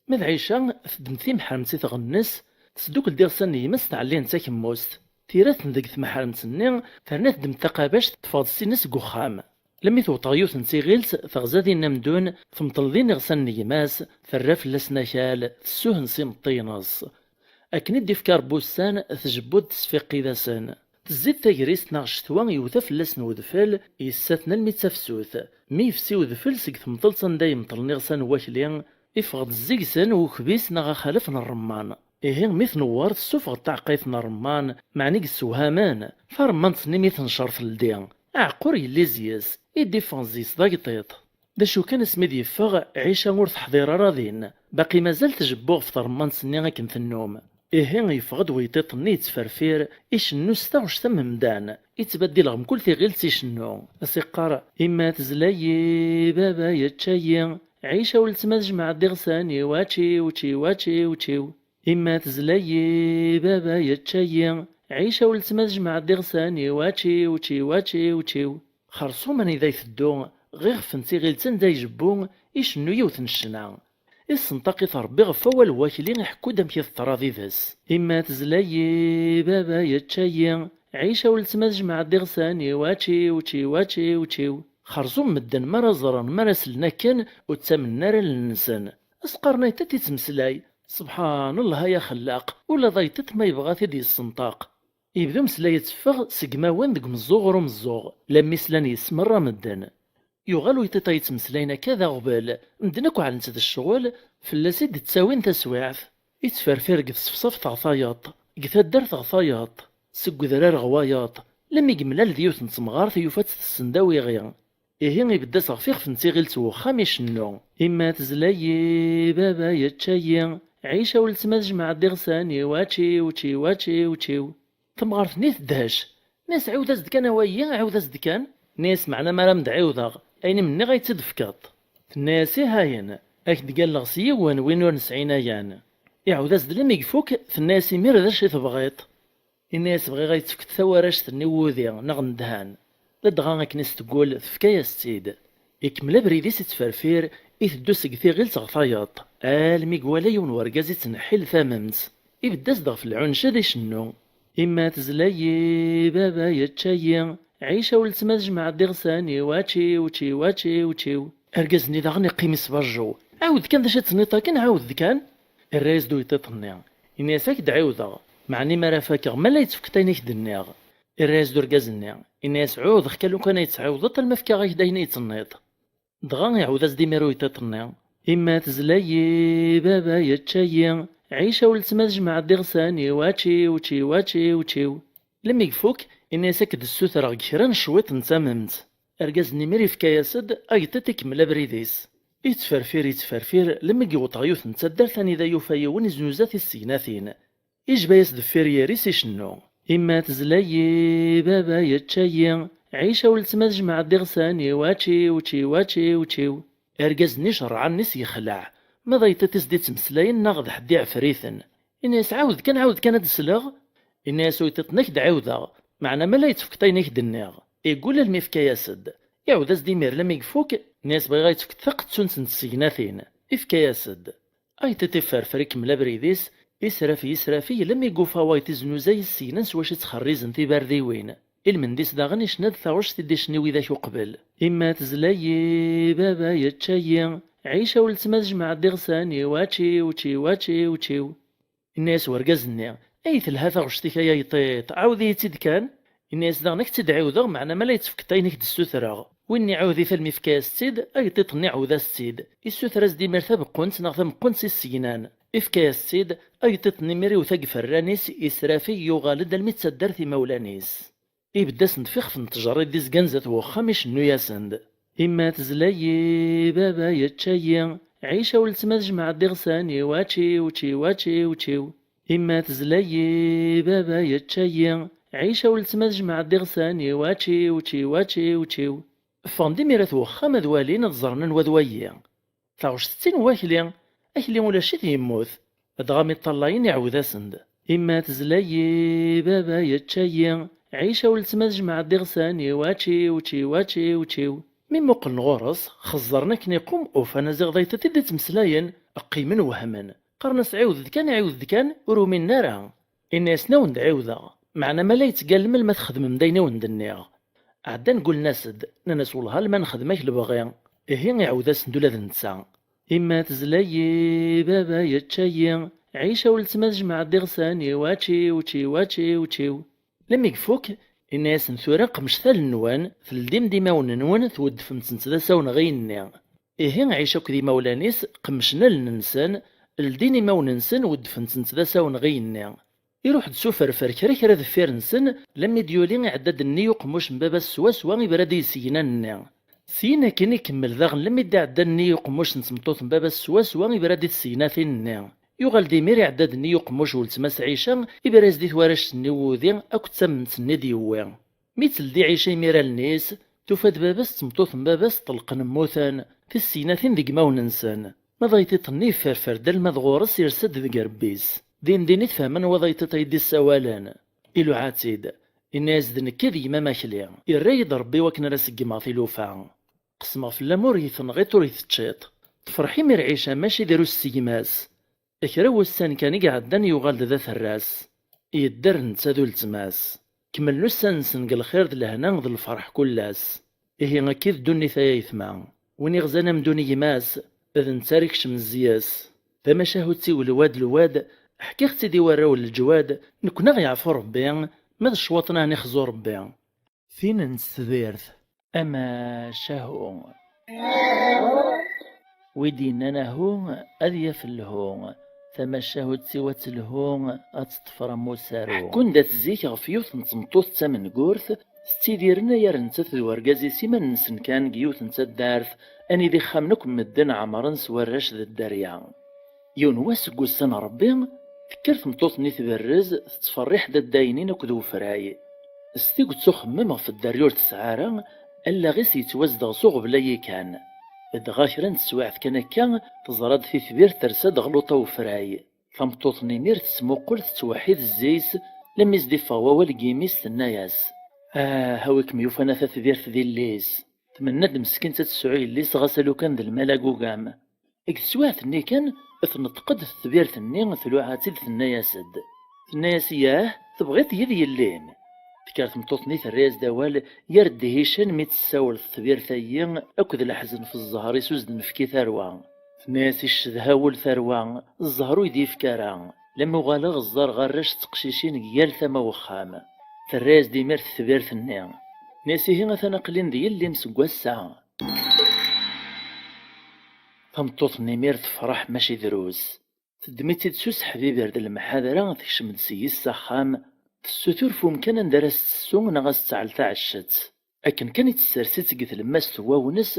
Ma d Ɛica, teddem timeḥremt i tɣennes, tesdukkel-d iɣsan n gma-s tɛelli-ten d takemmust. Tira-ten deg tmeḥremt-nni, terna teddem taqabact teffeɣ-d sin-is seg uxxam. Lammi tewweḍ ɣer yiwet n tiɣilt, teɣza din amdun, temṭel din iɣsan n gma-s, terra fell-asen akal, tessuhen s imeṭṭi-ines. Akken i d-ifka Ṛebbi ussan, tjebbu-d tesfiqqid-asen. Tezzi-d tagrist neɣ ccetwa, yewta fell-asen wedfel, yessaten almi d tafsut. Mi yefsi wedfel seg temṭelt anda yemṭlen iɣsan n wakli, iffeɣ-d zzegsen ukbis neɣ axalef n ṛṛemman. Ihi mi tnewweṛ, tessufeɣ-d taɛeqqayt n ṛṛemman, meɛna i yessewhamen, taremmant-nni mi tenceṛ teldi, aɛeqqur yelli zzis, i d-iffɣen zzis d agṭiṭ. D acu kan, asmi d-yeffeɣ, Ɛica ur teḥḍir ara din, baqi mazal tjebbu ɣef tremmant-nni akken tennum. Ihi yeffeɣ-d weyṭiṭ-nni yettferfir, icennu s taɣect am umdan, ittbaddil ɣer mkul tiɣilt icennu, a s-iqqar: "Imma tezla-yi, baba yečča-yi, Ɛica weltma tejmeɛ-d iɣsan-iw, ačiw, čiw, ačiw, čiw." Imma tezla-yi, baba yečča-yi, Ɛica weltma tejmeɛ-d iɣsan-iw, ačiw, čiw, ačiw, čiw. Xerṣum anida iteddu, Ɣiɣef n tiɣilt anda ijebbu, icennu yiwet n ccna. Issenṭaq-it Ṛebbi ɣef wawal n wakli, iḥekku-d amek i teḍra did-s. Imma tezla-yi, baba yečča-yi, Ɛica weltma tejmeɛ-d iɣsan-iw, ačiw, čiw, ačiw, čiw. Xerṣum medden mi ara ẓren, mi ara slen akken, ur ttamnen ara allen-nsen. As-qqaren ayt-, tettmeslay, Sebḥan Llah ay axellaq, ula d ayṭiṭ ma yebɣa ad t-id-yessenṭaq. Yebda umeslay yetteffeɣ seg imawen deg umeẓẓuɣ ɣer umeẓẓuɣ, lammi slan yes-s merra medden. Yuɣal uyṭiṭ-a yettmeslayen akka d aɣbel, medden akk ɛellan-t d ccɣel, fell-as i d-ttawin taswiɛt. Yettferfir deg tṣefṣaft ɣer tayeḍ, deg taddart ɣer tayeḍ, seg udrar ɣer wayeḍ, lammi yemlal d yiwet n temɣart yufa-tt tessen d awiɣi. Ihi ibedd-as ɣef ixef n tiɣilt n wexxam icennu. Imma tezla-yi, baba yečča-yi, Ɛica weltma tejmeɛ-d iɣsan-iw, ačiw, čiw, ačiw, čiw. Tamɣart-nni tedhec. Tenna-yas, ɛiwed-as-d kan a wayi, ɛiwed-as-d kan. Tenna-yas, meɛna mi ara m-d-ɛiwdeɣ, ayen i m-nniɣ ad yi-tt-id-tefkeḍ. Tenna-yas, ih ayen, ad k-d-galleɣ s yiwen win ur nesɛin ayan. Iɛawed-as-d lammi ifuk, tenna-yas, imir d acu i tebɣiḍ? Yenna-yas, bɣiɣ ad yi-tefkeḍ tawaract-nni n wudi neɣ n ddhan. Ladɣa akken i s-teggul, tefka-yas-tt-id. Ikemmel abrid-is ittferfir, iteddu seg tiɣilt ɣer tayeḍ, almi iwala yiwen wergaz ittneḥḥil tamemt. Ibedd-as-d ɣef lɛunced icennu. Imma tezla-yi, baba yečča-yi, Ɛica weltma tejmeɛ-d iɣsan-iw, ačiw, čiw, ačiw, čiw. Argaz-nni daɣen iqqim isbajju. Ɛawed kan d acu i d-tenniḍ akken, ɛawed-d kan. Irra-yas-d uyṭiṭ-nni. Yenna-yas, ad k-d-ɛiwdeɣ. Meɛna mi ara fakeɣ, ma la yi-tefkeḍ ayen i k-d-nniɣ. Irra-yas-d urgaz-nni. Yenna-yas, ɛuhdeɣ kan lukan ad yi-tt-tɛiwdeḍ alma fkiɣ-ak-d ayen i yi-d-tenniḍ. Dɣa iɛawed-as-d imir uyṭiṭ-nni. Imma tezla-yi, baba yečča-yi, Ɛica weltma tejmeɛ-d iɣsan-iw, ačiw, čiw, ačiw, čiw. Lemmi ifuk, yenna-yas, ad k-d-ssutreɣ deg kra n cwiṭ n tamemt. Argaz-nni imir ifka-yas-d, ayṭiṭ ikemmel abrid-is. Ittferfir, ittferfir, lemmi yewweḍ ɣer yiwet n taddart anida yufa yiwen iznuza tissegnatin. Ijba-yas deffir yiri-s icennu. Imma tezla-yi, baba yečča-yi, Ɛica weltma tejmeɛ-d iɣsan-iw, ačiw, čiw, ačiw, čiw. Argaz-nni icerreɛ allen-is yexleɛ, ma d ayṭiṭ i s-d-ittmeslayen neɣ d ḥedd iɛefriten. Yenna-yas, ɛawed kan, ɛawed kan ad d-sleɣ. Yenna-yas uyṭiṭ-nni, ad k-d-ɛiwdeɣ, meɛna ma la yi-tefkeḍ ayen i k-d-nniɣ. Iggul almi ifka-yas-d. Iɛawed-as-d imir lammi ifuk, yenna-yas, bɣiɣ ad yi-tefkeḍ taqettunt n tsegnatin. Ifka-yas-d. Ayṭiṭ ifferfer ikemmel abrid-is, israfeg, israfeg, lammi yufa wayeḍ iznuzay issegnan s wacu i ttxerrizen tibardiwin. Ilmend-is daɣen icenna-d taɣect i d-icen i widak uqbel. Imma tezla-yi, baba yečča-yi, Ɛica weltma tejmeɛ-d iɣsan-iw, ačiw, čiw, ačiw, čiw. Yenna-yas wergaz-nni, ay telha taɣect-ik ay ayṭiṭ, ɛawed-iyi-tt-id kan. Yenna-yas daɣen, ad k-tt-id-ɛiwdeɣ, meɛna ma la yi-tefkeḍ ayen i k-d-ssutreɣ. Win iɛawed-it almi ifka-yas-tt-id, ayṭiṭ-nni iɛawed-as-tt-id. Issuter-as-d imir tabeqqunt neɣ tameqqunt s issegnan. Ifka-yas-tt-id, ayṭiṭ-nni imir iwet-ag ferran-is, israfeg, yuɣal-d almi d taddart imawlan-is. Ibedd-asen-d f ixef n ttjerrid d izgan zdat wexxam, icennu-yasen-d. Imma tezla-yi, baba yečča-yi, Ɛica weltma tejmeɛ-d iɣsan-iw, ačiw, čiw, ačiw, čiw. Imma tezla-yi, baba yečča-yi, Ɛica weltma tejmeɛ-d iɣsan-iw, ačiw, čiw, ačiw, čiw. Ffɣen-d imir at wexxam ad walin, ad ẓren anwa d wayi. Taɣect d tin n wakli, akli ulac-it yemmut. Dɣa mi ṭṭalayen iɛawed-asen-d. Imma tezla-yi, baba yečča-yi, Ɛica weltma tejmeɛ-d iɣsan-iw, ačiw, čiw, ačiw, čiw. Mi muqlen ɣur-s, xeẓẓren akken iqum, ufan aziɣ d ayṭiṭ i d-ittmeslayen, qqimen wehmen. Qqaren-as, ɛiwed-d kan, ɛiwed-d kan, ur uminen ara. Inna-yasen, a wen-d-ɛiwdeɣ, meɛna ma la yettgallem alma txedmem-d ayen i wen-d-nniɣ. Ɛeddan gullen-as-d, nnan-as, wellah alma nexdem-ak lebɣi. Ihi iɛawed-asen-d ula d netta. Imma tezla-yi, baba yečča-yi, Ɛica weltma tejmeɛ-d iɣsan-iw, ačiw, čiw, ačiw, čiw. Lemmi ifuk, inna-yasen, tura qemcet allen-nwen, teldim-d imawen-nwen, tweddfem-tent d asawen ɣer yigenni. Ihi Ɛica akked imawlan-is qemcen allen-nsen, ldin imawen-nsen, weddfen-tent d asawen ɣer yigenni. Iruḥ-d s uferfer kra kra deffir-nsen, lammi d-yuli iɛedda-d nnig uqemmuc n baba-s swaswa, ibra-d i yisegnan-nni. Syin akin ikemmel daɣen lammi d-iɛedda nnig uqemmuc n tmeṭṭut n baba-s swaswa, ibra-d i tsegnatin-nni. Yuɣal-d imir iɛedda-d nnig uqemmuc n weltma-s Ɛica, ibra-as-d i twaract-nni n wudi akked tamemt-nni d-yewwi. Mi teldi Ɛica imir allen-is, tufa-d baba-s d tmeṭṭut n baba-s ṭṭelqen mmuten, tissegnatin deg imawen-nsen. Ma d ayṭiṭ-nni yefferfer-d alma d ɣur-s, irsa-d deg irebbi-s. Din din i tefhem anwa d ayṭiṭ ay d-issawalen. Iluɛa-tt-id. Inna-yas, d nekk i d gma-m akli. Irra-yi-d Rebbi wakken ara seggmeɣ tilufa. Qesmeɣ fell-am ur yi-tenɣiḍ ur yi-teččiḍ. Tefreḥ imi rɛica mačči drus s gma-s. Kra n wussan kan i iɛeddan yuɣal-d d aterras. Yedder netta d uletma-s. Kemmlen ussan-nsen deg lxir d lehna d lferḥ kul ass. Ihi akka i d ddunit ay aytma. Win iɣzan amdun i gma-s, d netta ara ikecmen zzey-s. Tamacahut-iw lwad lwad, ḥkiɣ-tt-id i warraw n leǧwad, nekkni aɣ-yeɛfu Rebbi, ma d ccwaṭen aɛni xzu Rebbi. Tin n tesdirt. Amacahu. Wi d-yennan ahu, ad yaf lhu. Tamacahut-iw ad telhu, ad teṭṭef ram usaru. Ḥekkun-d at zik ɣef yiwet n tmeṭṭut d tamengurt, tettidiren ay ar nettat d urgaz-is iman-nsen kan deg yiwet n taddart, anida ixxamen akk medden ɛemren s warrac d dderya. Yiwen wass deg wussan n Rebbi, tekker tmeṭṭut-nni tberrez, tettferriḥ-d addaynin akked wefray. S tiget uxemmem ɣef dderya ur tesɛi ara, allaɣ-is yettwazdeɣ s uɣbel-ayi kan. Dɣa kra n teswiɛt kan akka, teẓra-d titbirt tersa-d ɣluṭa wefray. Tameṭṭut-nni imir tettmuqul tettweḥḥid zzey-s, lammi s-d-iffeɣ wawal deg yimi-s tenna-yas: "Ah, a wi kem-yufan a tatbirt d illi-s! Tmenna-d meskint ad tesɛu yelli-s ɣas a lukan d lmal agugam." Deg teswiɛt-nni kan, tneṭq-d tetbirt-nni, tluɛa-tt-id, tenna-yas-d. Tenna-yas: "Yah, tebɣiḍ-iyi d yelli-m?" Tekker tmeṭṭut-nni terra-yas-d awal, yar ddihican mi tessawel tetbirt-ayi akked leḥzen f zzher-is ur s-d-nefki tarwa. Tenna-yas: "Iccedha wul tarwa, zzher ur yi-d-yefki ara. Lammi uɣaleɣ ẓẓareɣ arrac d teqcicin deg yal tama uxxam." Terra-yas-d imir tetbirt-nni. Tenna-yas: "Ihi atan aql-in d yelli-m seg wass-a." Tameṭṭut-nni imir tefreḥ mačči drus. Teddem-itt-id s useḥbiber d lemḥadra, tekcem-d seg-s s axxam, tessutur f umkan anda ara s-tessu neɣ a s-tesɛel taɛeccett. Akken kan i tessers-itt deg tlemmast n wawnes,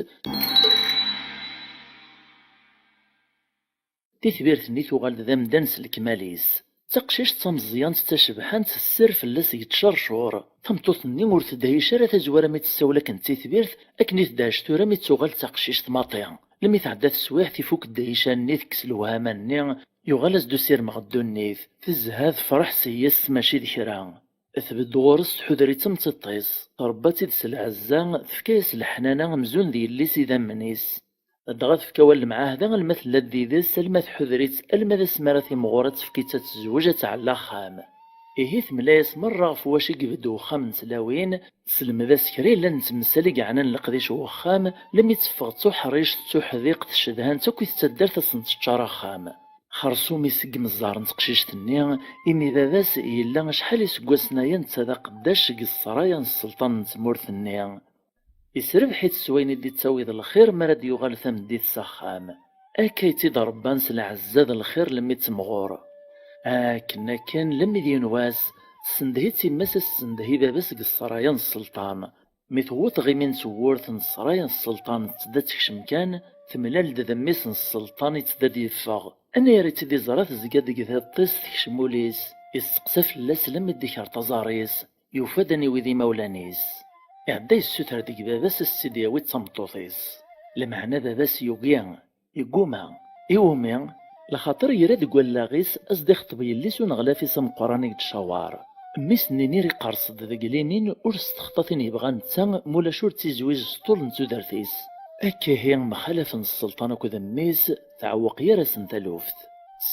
titbirt-nni tuɣal d amdan s lekmal-is. D taqcict d tameẓyant d tacebḥant, sser fell-as deg tcercur. Tameṭṭut-nni ur tedhic ara tazwara mi tessawel akken d titbirt, akken i tedhec tura mi d-tuɣal d taqcict maṭi. Lemmi tɛedda teswiɛt, ifuk ddihican-nni, tekkes lewhama-nni, yuɣal-as-d usirem ɣer ddunit. Tezha tefreḥ s yes mačči d kra. Tbedd ɣur-s tḥuder-itt am tiṭ-is, tṛebba-tt-id s lɛezza, tefka-yas leḥnana amzun d yelli-s idammen-is. Dɣa tefka awal lemɛahda alma tella-d did-s, alma tḥuder-itt, alma d asmi ara timɣur ad tefk-itt ad tezweǧ ad tɛell axxam. Ihi temla-yas merra ɣef wacu i ibedd wexxam n tlawin, tesselmed-as kra yellan n temsal i yeɛnan leqdic n wexxam, lemmi teffeɣ d tuḥrict d tuḥdiqt cedhant akk i tettaddart ad sent-teččar axxam. Xersum iseggem zzher n teqcict-nni, imi baba-s yella acḥal iseggasen aya netta d aqeddac deg ssraya n sselṭan n tmurt-nni. Isrebḥ-itt s wayen i d-ittawi d lxir mi ara d-yuɣal tameddit s axxam. Akka i tt-id-rebban s lɛezza d lxir lemmi d temɣur. Akken akken, lemmi d yiwen wass, tessendeh-itt yemma-s ad tessendeh i baba-s deg ssraya n sselṭan. Mi tewweḍ ɣimi n tewwurt n ssraya n sselṭan, tedda ad tekcem kan, temlal-d d mmi-s n sselṭan i tedda ad yeffeɣ. Anayer i tt-id-iẓra tezga-d deg tiṭ-is tekcem ul-is, isteqsa fell-as lemmi d-ikerṭ aẓar-is, yufa-d aniwi d imawlan-is. Iɛedda yessuter deg baba-s ad s-tt-id-yawi d tameṭṭut-is. Lameɛna baba-s yugi, yegguma. Iwumi? Laxaṭer ira deg wallaɣ-is ad s-d-ixṭeb yelli-s uneɣlaf-is ameqqran i yettcawar. Mmi-s-nni imir iqerṣ-d deg linin ur s-texṭa tin yebɣa netta, mulac ur ttizwiǧ s ṭṭul n tudert-is. Akka ihi mxalafen sselṭan akked mmi-s, tɛewweq gar-asen taluft.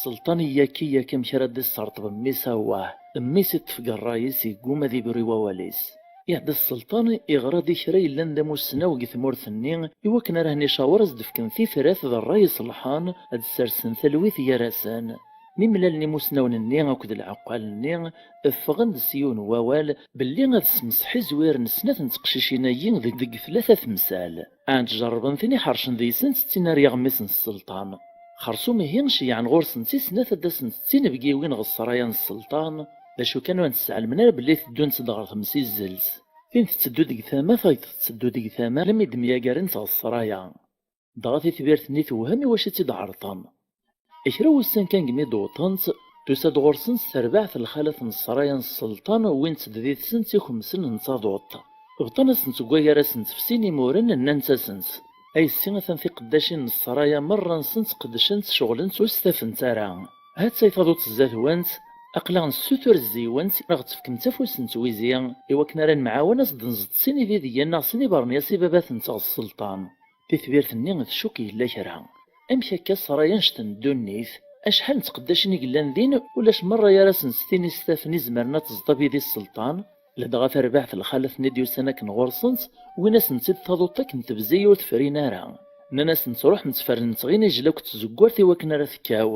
Sselṭan iyaki iyaki amek ara d-isserṭeb mmi-s, awah, mmi-s iṭṭef deg ṛṛay-is, yegguma ad ibru i wawal-is. Iɛedda sselṭan, iɣra-d i kra yellan d amussnaw deg tmurt-nni, iwakken ara hen-icawer ad s-d-fken tifrat d ṛṛay iṣelḥen, ad d-sersen talwit gar-asen. Mi mlalen imussnawen-nni akked lɛeqqal-nni, ffɣen-d s yiwen n wawal belli ad smesḥizwiren snat n teqcicin-agi deg, deg tlata temsal. Ɛand jerrben tin iḥercen deg-sent d tin ar yiɣmis n sselṭan. Xersum ihi, ceyyɛen ɣur-sent i snat ad d-asent d tinebgiwin ɣer ssraya n sselṭan, d acu kan ur sɛelmen ara belli teddunt-d ɣer temsizzelt. Tin tetteddu deg tama, tayeḍ tetteddu deg tama, almi d-myagarent ɣer ssraya. Dɣa titbirt-nni tewhem i wacu i tt-id-ɛerḍen. Kra wussan kan deg mi d-wwḍent, tusa-d ɣur-sent terbaɛt n lxalat n ssraya n sselṭan, wwint-d did-sent ikemsen n taduṭ. Bṭan-asent deg wagar ad sent-fsin imuren, nnant-asent: "Ay ssi, atan tiqeddacin n ssraya merra-nsent qeddcent, ceɣlent ur stafent ara. Ha-tt-ay taduṭ zdat-went, aql-aɣ nessutur zzey-went, neɣ tefkemt afus n twizi, iwakken ara nemɛawan ad s-d-nẓeṭ sin ibidyen neɣ sin ibernyas i baba-tnteɣ sselṭan." Titbirt-nni tcukk yella kra. Amek akka ṣṣray annect n ddunit? Acḥal n tqeddacin i yellan din, ulac merra ara sen-s-tini s tafen izemren ad teẓḍ abidi sselṭan? Ladɣa tarbaɛt lxalat-nni d-yusan akken ɣur-sent, wwin-asent-id taḍuṭ akken tebzi ur tefrin ara. Nnan-asent ruḥemt fernemt ɣin ijel akked tzeggurt i wakken ara tekkaw.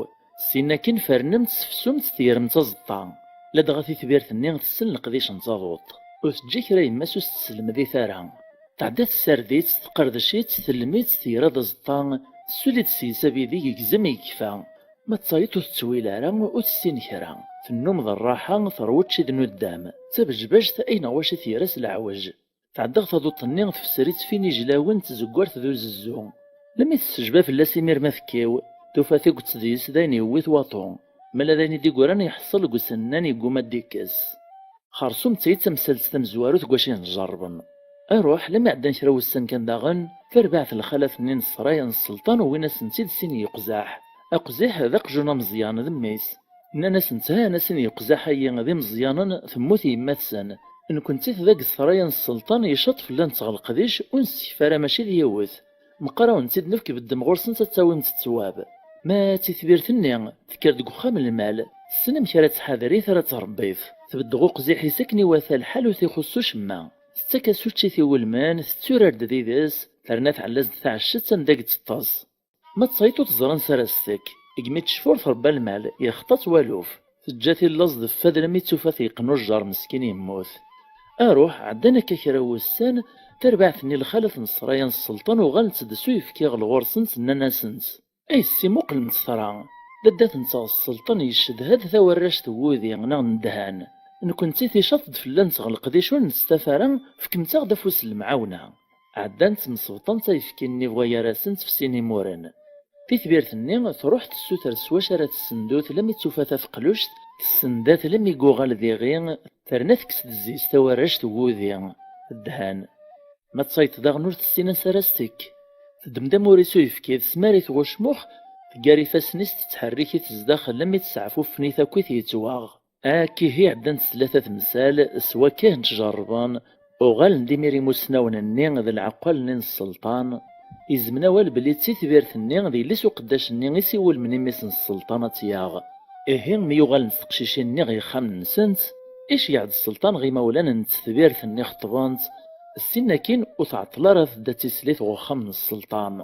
Syin akkin fernemt, sefsumt, tegremt aẓeṭṭa. Ladɣa titbirt-nni tessen leqdic n taḍuṭ. Ur teǧǧi kra yemma-s ur s-tesselmed-it ara. Tɛedda tessared-itt, teqerdec-itt, tellem-itt, tegra-d aẓeṭṭa, tessuli-d seg-s abidi yegzem yekfa. Ma d tayeḍ ur tettwil ara, ur tessin kra. Tennum d rraḥa, terwa učči d nuddam. D tabejbajt, ayen ɣer wacu i tger s leɛwej. Tɛedda ɣer taduṭ-nni, tfesser-itt f inijlawen n tzeggurt d uzezzu. Lemmi tessejba fell-as imir ma tekkiw, tufa tigeḍ deg-s d ayen yewwit waṭu. Ma d ayen i d-igran yeḥṣel deg usennan yegguma ad d-ikkes. Xersum d tayi d tamsalt tamezwarut deg wacu i njerrben. Aruḥ, lemmi ɛeddan kra wussan kan daɣen, tarbaɛt lxalat-nni n ṣṣraya n sselṭan wwin-asen-tt-id sin yeqzaḥ. Aqziḥ d aqjun ameẓyan d mmi-s. Nnan-asent ha-an a sin yeqzaḥ-ayi d imeẓyanen, temmut yemma-tsen. Nekkenti d deg ṣṣraya n sselṭan icaṭ fell-anteɣ leqdic ur nessekf ara mačči d yiwet. Meqqar a wen-tt-id-nefk beddem ɣur-sent ad tawimt ttwab. Ma d titbirt-nni, tekker deg uxxam n lmal, tessen amek ara tḥader i ara tṛebbit. Tbeddeɣ uqziḥ-is akken iwata lḥal ur t-ixuṣṣ ucemma. Tettak-as učči t-iwulmen, tetturar-d did-s, terna tɛella-as-d taɛecceṭ anda i d-teṭṭes. Ma d tayeḍ ur teẓri ansi ara s-tekk, deg mi tecfa ur tṛebba lmal, yexṭa-tt waluf. Teǧǧa-t i laẓ d fad lammi d-tufa-t yeqqen ujjar meskin yemmut. Aruḥ, ɛeddan akka kra wussan, tarbaɛt-nni lxalat n ṣṣraya n sselṭan uɣalent-d s uyefki ɣer ɣur-sent nnan-asent: Ay ssi muqlemt tara, dadda-tenteɣ sselṭan yeccedha-d tawarract n wudi neɣ n ddhan. Nekkenti ticaṭ-d fell-anteɣ leqdic ur nestaf ara, fkemt-aɣ-d afus n lemɛawna. Ɛeddant msebṭent ayefki-nni bɣa gar-asent f sin imuren. Titbirt-nni truḥ tessuter s wacu ara tessendut lammi d-tufa tafeqluct, tessenda-t lammi yuɣal d iɣi, terna tekkes-d zzi-s tawarract n wudi, ddhan. Ma d tayeḍ daɣen ur tessin ansi ara s-tekk. Teddem-d amur-is uyefki, tesmar-it ɣ ucmux, teggar ifassen-is tettḥerrik-it zdaxel lammi tesseɛfuffen-it akkit yettwaɣ. Akkihi ɛeddant tlata temsal, s wakka n tjerrben, uɣalen-d imir imusnawen-nni d lɛeqqal-nni n sselṭan, izmen awal belli d titbirt-nni d yelli-s uqeddac-nni i s-iwulmen i mmi-s n sselṭan ad tt-yaɣ. Ihi mi uɣalent teqcicin-nni ɣer yexxamen-nsent, iceyyeɛ-d sselṭan ɣer imawlan n tetbirt-nni xeṭṭben-tt, ssin akkin ur tɛeṭṭel ara tedda d tislit ɣer uxxam n sselṭan.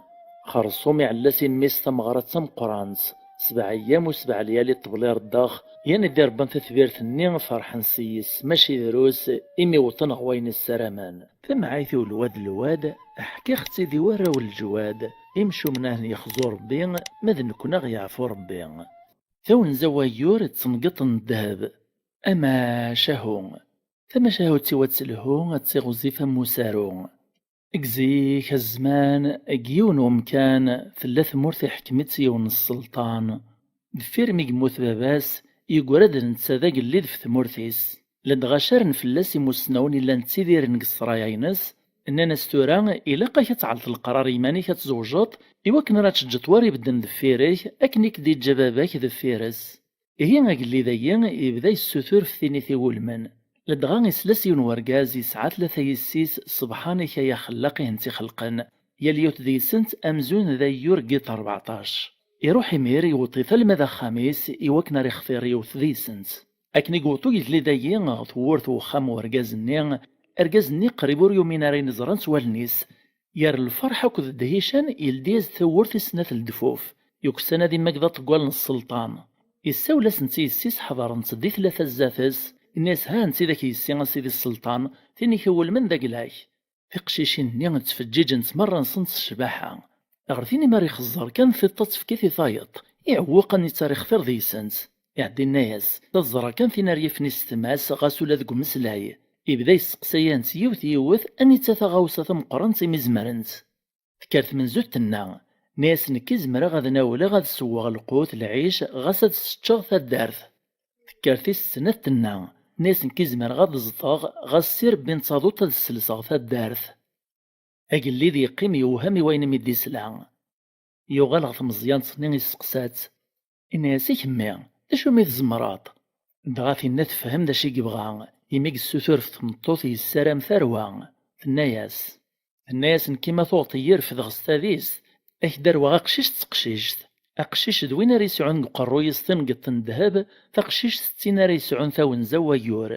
Xerṣum iɛella-s i mmi-s tameɣra d tameqqrant. Sebɛa ayyam u sebɛa lyali ṭṭbel ireddax, yan i d-irebban tatbirt-nni ferḥen s-yes, mačči drus, imi wwḍen ɣer wayen ssaramen. Tamɛayt-iw lwad lwad, ḥkiɣ-tt-id i warraw n leǧwad, imcumen a hen-yexzu Rebbi, ma d nekkni a ɣ-yeɛfu Rebbi. Tawenza n wayyur d temgeḍt n ddheb. Amacahu. Tamacahut-iw ad telhu, ad tiɣzif am usaru. Deg zik, a zzman, deg yiwen wemkan, tella tmurt iḥkem-itt yiwen n sselṭan. Deffir mi yemmut baba-s, yeggra-d netta d agellid f tmurt-is. Ladɣa caren fell-as imusnawen i llan ttidiren deg ssraya-ines, nnan-as: Tura, ilaq-ak ad tɛelleḍ leqrar i yiman-ik ad tzewjeḍ, i wakken ara tǧǧeḍ war ibedden deffir-k, akken i k-d-iǧǧa baba-k deffir-s. Ihi agellid-agi yebda yessutur f tin i t-iwulmen. Ladɣa isla s yiwen wergaz yesɛa tlata yessi-s, ṣebḥan-ik ay axellaq i hent-ixelqen, yal yiwet deg-sent amzun d ayyur n yiḍ rbeɛṭac. Iruḥ imir, iweṭ-it alma d axxam-is, i wakken ara ixtir yiwet deg-sent. Akken i yewweḍ ugellid-agi ɣer tewwurt n uxxam n urgaz-nni, argaz-nni qrib ur yumin ara ayen ẓran s wallen-is, Gar lferḥ akked ddhican, yeldi-as-d tawwurt i snat ldfuf. Yuksan ad imaged aṭeggal n sselṭan. Issawel-asent i yessi-s ḥeḍrent-d i tlata zdat-s, inna-yas: Ha netta i d ak-yessi a sidi sselṭan, tin i k-iwulmen d agla-k. Tiqcicin-nni ttfeǧǧiǧent merra-nsent s ccbaḥa. Ɣer tin i mi ara ixeẓẓer kan tiṭ ad tefk i tayeḍ, iɛewweq a netta ara ixtir deg-sent. Iɛedda inna-yas: Ta teẓra kan tin ar yifen isetma-s ɣas ula deg umeslay. Ibda yesteqsay-ant yiwet yiwet anita taɣawsa tameqqrant imi zemrent. Tekker tmenzut tenna: Nni-as nekk i zemreɣ ad nawleɣ ad sewweɣ lqut lɛic ɣas ad seččeɣ taddart. Tekker tis snat tenna: Nni-as nekk i zemreɣ ad ẓḍeɣ ɣas s irebbi n taḍuṭ ad sselseɣ taddart. Agellid yeqqim yewhem i wayen i mi d-isla. Yuɣal ɣer tmeẓyant-nni isteqsa-tt, inna-yas: I kemmi, d acu mi tzemreḍ? Dɣa tinna tefhem d acu i yebɣa, imi yessutur f tmeṭṭut yessaram tarwa. Tenna-yas: Tenna-yas: "Nekki ma tuɣeḍ-iyi refdeɣ s tadist, ad k-d-arweɣ aqcic d teqcict. Aqcic d win ara yesɛun deg uqerruy-is tingeḍt n ddheb, taqcict d tin ara yesɛun tawenza n wayyur."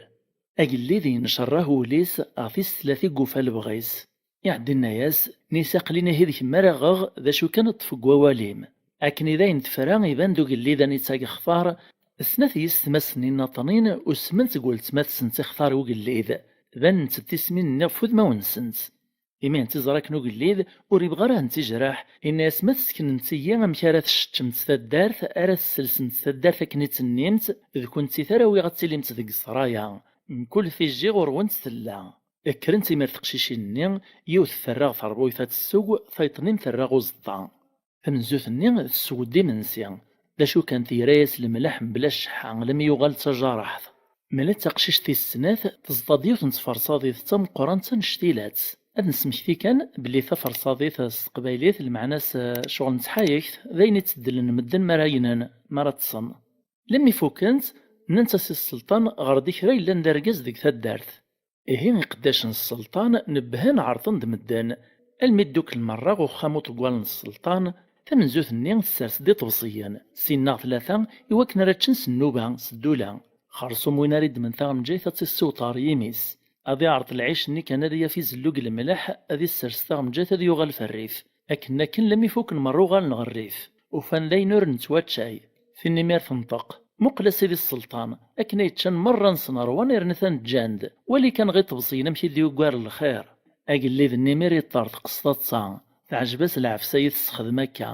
Agellid yencerreh wul-is ɣef tis tlata i yufa lebɣi-s. Iɛeddi yenna-yas: "Nis aql-in ihi d kemm ara ɣeɣ, d acu kan ṭṭef deg wawal-im." Akken i d ayen tefra, iban-d ugellid anita yextar. Snat yessetma-s-nni nniḍen usment seg weltma-tsent ixtar ugellid. Banent-d tismin-nni ɣef wudmawen-nsent. Imi i tent-iẓra akken ugellid, ur ibɣi ara ad tent-ijreḥ, yenna-yas: "Ma tesseknemt-iyi amek ara tceččemt taddart, ara tesselsemt taddart akken i tt-tennimt, d kunti ara awiɣ ad tilimt deg ssraya. Mkul tijji ɣur-went tella." Kkrent imir teqcicin-nni, yiwet terra ɣer terbuyt ad tesseww, tayeḍ-nni terra ɣer uẓeṭṭa. Tamenzut-nni tesseww-d imensi. D acu kan, tegra-yas lemleḥ mebla cceḥḥa, almi yuɣal d tajareḥt. Mela d taqcict tis snat, teẓḍa-d yiwet n tferṣaḍit d tameqqrant annect-ilat. Ad nesmekti kan belli taferṣaḍit s teqbaylit, lmeɛna-s, eh, ccɣel n tḥayekt, d ayen i tteddlen medden mi ara gnen, mi ara ṭṭsen. Lemmi fukkent, nnant-as i sselṭan: "Ɣer-d i kra yellan d argaz deg taddart." Ihi iqeddacen n sselṭan nebbhen, ɛerḍen-d medden, almi dduklen merra ɣer uxxam uṭeggal n sselṭan. Tamenzut-nni tessers-d iṭebsiyen, sin neɣ tlata, i wakken ara ččen s nnuba, s ddula. Xersum win ara iddmen taɣenǧayt ad tt-issiweḍ ɣer yimi-s. Ad iɛreḍ lɛic-nni kan ad yaf izellu deg lemleḥ, ad issers taɣenǧayt ad yuɣal f rrif. Akken akken, lemmi fukken merra uɣalen ɣer rrif. Ufan d ayen ur nettwaččay. Tin imir tenṭeq: "Muqel a sidi sselṭan, akken ay ččan merra-nsen ṛwan, yerna atan ǧǧan-d. Wali kan ɣer iṭebsiyen amek i d-yuggar lxir." Agellid-nni imir yeṭṭerḍeq s taḍsa. Teɛjeb-as lɛefsa i tessexdem akka.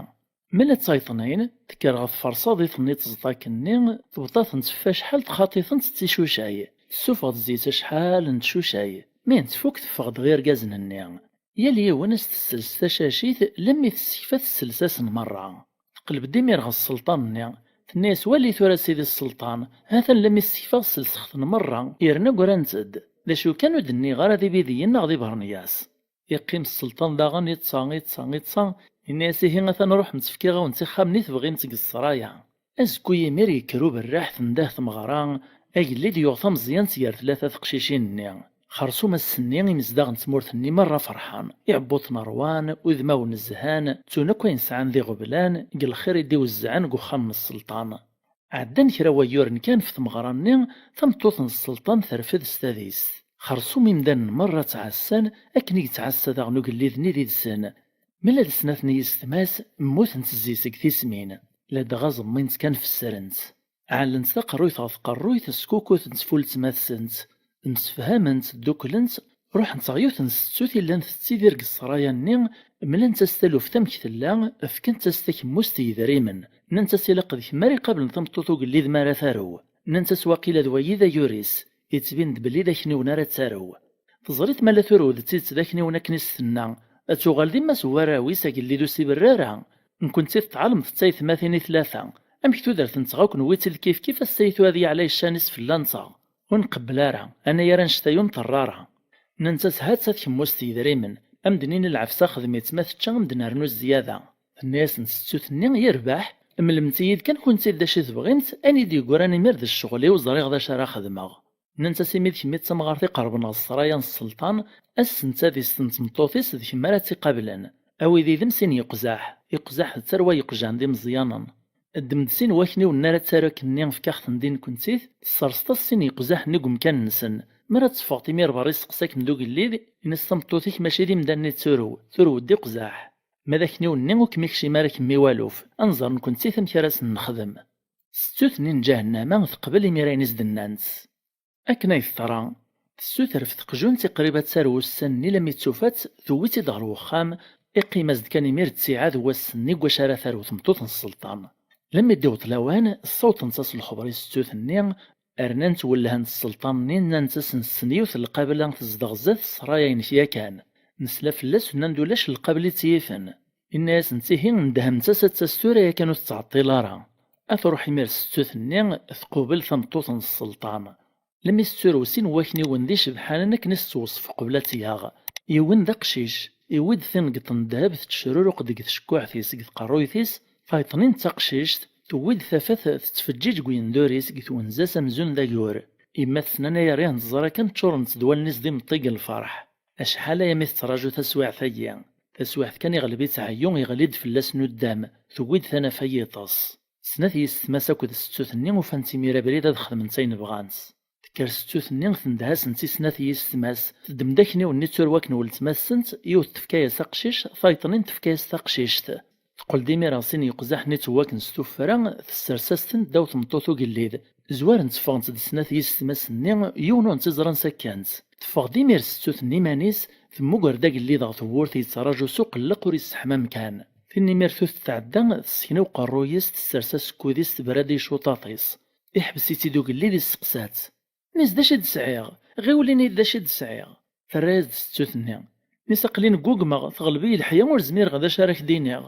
Mela d tayeḍnin, tekker ɣer tferṣaḍit-nni tẓeṭ akkenni, tebḍa-tent ɣef wacḥal txaṭ-itent d ticucay. Tessufeɣ-d zzit acḥal n tcucay. Mi tent-tfuk, teffeɣ-d ɣer irgazen-nni. Yal yiwen as-tessels tacacit, lemmi tessekfa tessels-asen merra. Teqleb-d imir ɣer sselṭan-nni. Tenna-yas: "Wali tura a sidi sselṭan, ha-t-an lemmi ssekfaɣ sselseɣ-ten merra, yerna ggrant-d. D acu kan ur d-nniɣ ara d ibidiyen neɣ d ibernyas." Iqqim sselṭan daɣen iṭṭsa, iṭṭsa, iṭṭsa. Yenna-yas: "Ihi atan ruḥemt, fkiɣ-awent ixxamen i tebɣimt deg ssraya." Azekka yimir yekker uberraḥ, tendeh tmeɣra, agellid yuɣ tameẓyant gar tlata teqcicin-nni. Xersum ass-nni, imezdaɣ n tmurt-nni merra ferḥen. Iɛebbuṭen ṛwan, udmawen zhan, ttun akk ayen sɛan d iɣeblan, deg lxir i d-iwezzɛen deg uxxam n sselṭan. Ɛeddan kra wayyuren kan ɣef tmeɣra-nni, tameṭṭut n sselṭan terfed s tadist. Xersum imdanen merra ttɛassan, akken i yettɛassa daɣen ugellid-nni did-sen. Mela d snat n yessetma-s, mmutent zzit seg tismin, ladɣa ẓemmint kan fessrent. Ɛellent taqerruyt ɣer tqerruyt, skukutent f weltma-tsent, msefhament, dduklent, ruḥent ɣer yiwet n settut i llant tettidir deg ssraya-nni, mlant-as taluft amek tella, fkant-as takemmust n yedrimen, nnant-as: "Ilaq d kemm ara iqablen tameṭṭut ugellid mi ara tarew." Nnant-as: "Waqila d wayi d ayur-is, yettbin-d belli d akniwen ara tarew." Teẓriḍ ma la turew d tidet d akniwen akken i s-tenna, ad tuɣal d yemma-s n warraw-is agellid ur s-iberri ara. Nekkenti teṭɛalem d taytmatin i tlata. Amek tudert-nteɣ akk newwi-tt-id kifkif, ass-a i tura ad yeɛla yeccan-is fell-anteɣ? Ur nqebbel ara, anayer annect-a ur nṭerr ara. Nnant-as: "Ha-tt-a tkemmust n yedrimen, am d-nini lɛefsa xdem-itt, ma tečča am d-nernu zzyada." Tenna-yasent settut-nni: "Yerbeḥ, mlemt-iyi-d kan kunti d acu i tebɣimt, ayen i d-yeggran imir d ccɣel-iw, ẓriɣ d acu ara xedmeɣ." Nnant-as: "Imi d kemm i d tamɣart iqerben ɣer ssraya n sselṭan, ass n tadist n tmeṭṭut-is d kemm ara tt-iqablen. Awi yid-m sin yeqzaḥ, iqzaḥ d tarwa yeqjan d imeẓyanen. Ddem-d sin wakniwen ara taru akkenni, fk-aɣ-ten-id i nekkenti, tesserseḍ-as sin yeqzaḥ-nni deg umkan-nsen. Mi ara teffɣeḍ imir berra, isteqsa-kem-d ugellid, ini-as tameṭṭut-ik mačči d imdanen i d-turew, turew-d iqzaḥ. Ma d akniwen-nni ur kem-ikcim ara kemm i waluf, ad nẓer nekkenti amek ara sen-nexdem." Settut-nni n ǧahennama teqbel imir ayen i s-d-nnant. Akken ay teḍra, tessuter ɣef teqjunt i qrib ad tarew ussan-nni, lammi tufa-tt, tewwi-tt-id ɣer wexxam, iqqim-as-d kan imir ttiɛad wass-nni deg wacu ara tarew tmeṭṭut n sselṭan. Lammi d-iweḍ lawan, ssawḍent-as lexber i settut-nni, rnant wellhent sselṭan-nni, nnant-as: "Nessen yiwet n lqabla tezdeɣ zdat ssraya-inek yakan. Nesla fell-as, nnan-d ulac lqabla i tt-yifen." Inna-yasent: "Ihi ndehmemt-as ad tas tura yakan ur tettɛeṭṭil ara." Ad truḥ imir settut-nni, tqubel tameṭṭut n sselṭan. Lemmi s-turew sin wakniwen d icebḥanen akken i s-tettweṣṣef qbel ad tt-yaɣ. Yiwen d aqcic, iwwi-d tingeḍt n ddheb tettecruruq deg tcekkuḥt-is, deg tqerruyt-is, tayeḍ-nni d taqcict, tewwi-d tafat tettfeǧǧiǧ deg uyendur-is, deg twenza-s amzun d agur. Yemma-tsen anayer i ten-teẓra kan ččurent-d wallen-is d imeṭṭi deg lferḥ. Acḥal aya mi tettraǧu taswiɛt-agi. Taswiɛt kan iɣleb-itt ɛeyyu, iɣli-d fell-as nuddam, tewwi-d tanafa yiṭes. Snat yessetma-s akked settut-nni ufan-tt imir abrid ad xedment ayen bɣant. Tekker settut-nni tendeh-asent i snat yessetma-s, teddem-d akniwen-nni d turwa akken weltma-tsent, yiwet tefka-yas aqcic, tayeḍ-nni tefka-yas taqcict. Teqqel-d imir ɣer sin yeqzaḥ-nni ttewwaken s tuffra, tessers-as-ten ddaw tmeṭṭut ugellid. Zwarent ffɣent-d snat yessetma-s-nni, yiwen ur ntiẓran sakkant. Teffeɣ-d imir settut-nni iman-is, temmuger-d agellid ɣer tewwurt yettraǧu s uqelleq ur isseḥmam kan. Tin imir tut tɛedda, tessken i uqerruy-is, tessers asekkud-is, tebra-d i icuṭaṭ-is. Iḥbes-itt-id ugellid, isteqsa-tt. Nni-as d acu i d-sɛiɣ? Ɣiwel ini-d d acu i d-sɛiɣ. Terra-yas-d settut-nni. Nni-as aql-i nneggugmeɣ, teɣleb-iyi leḥya, ur zmireɣ d acu ara k-d-iniɣ.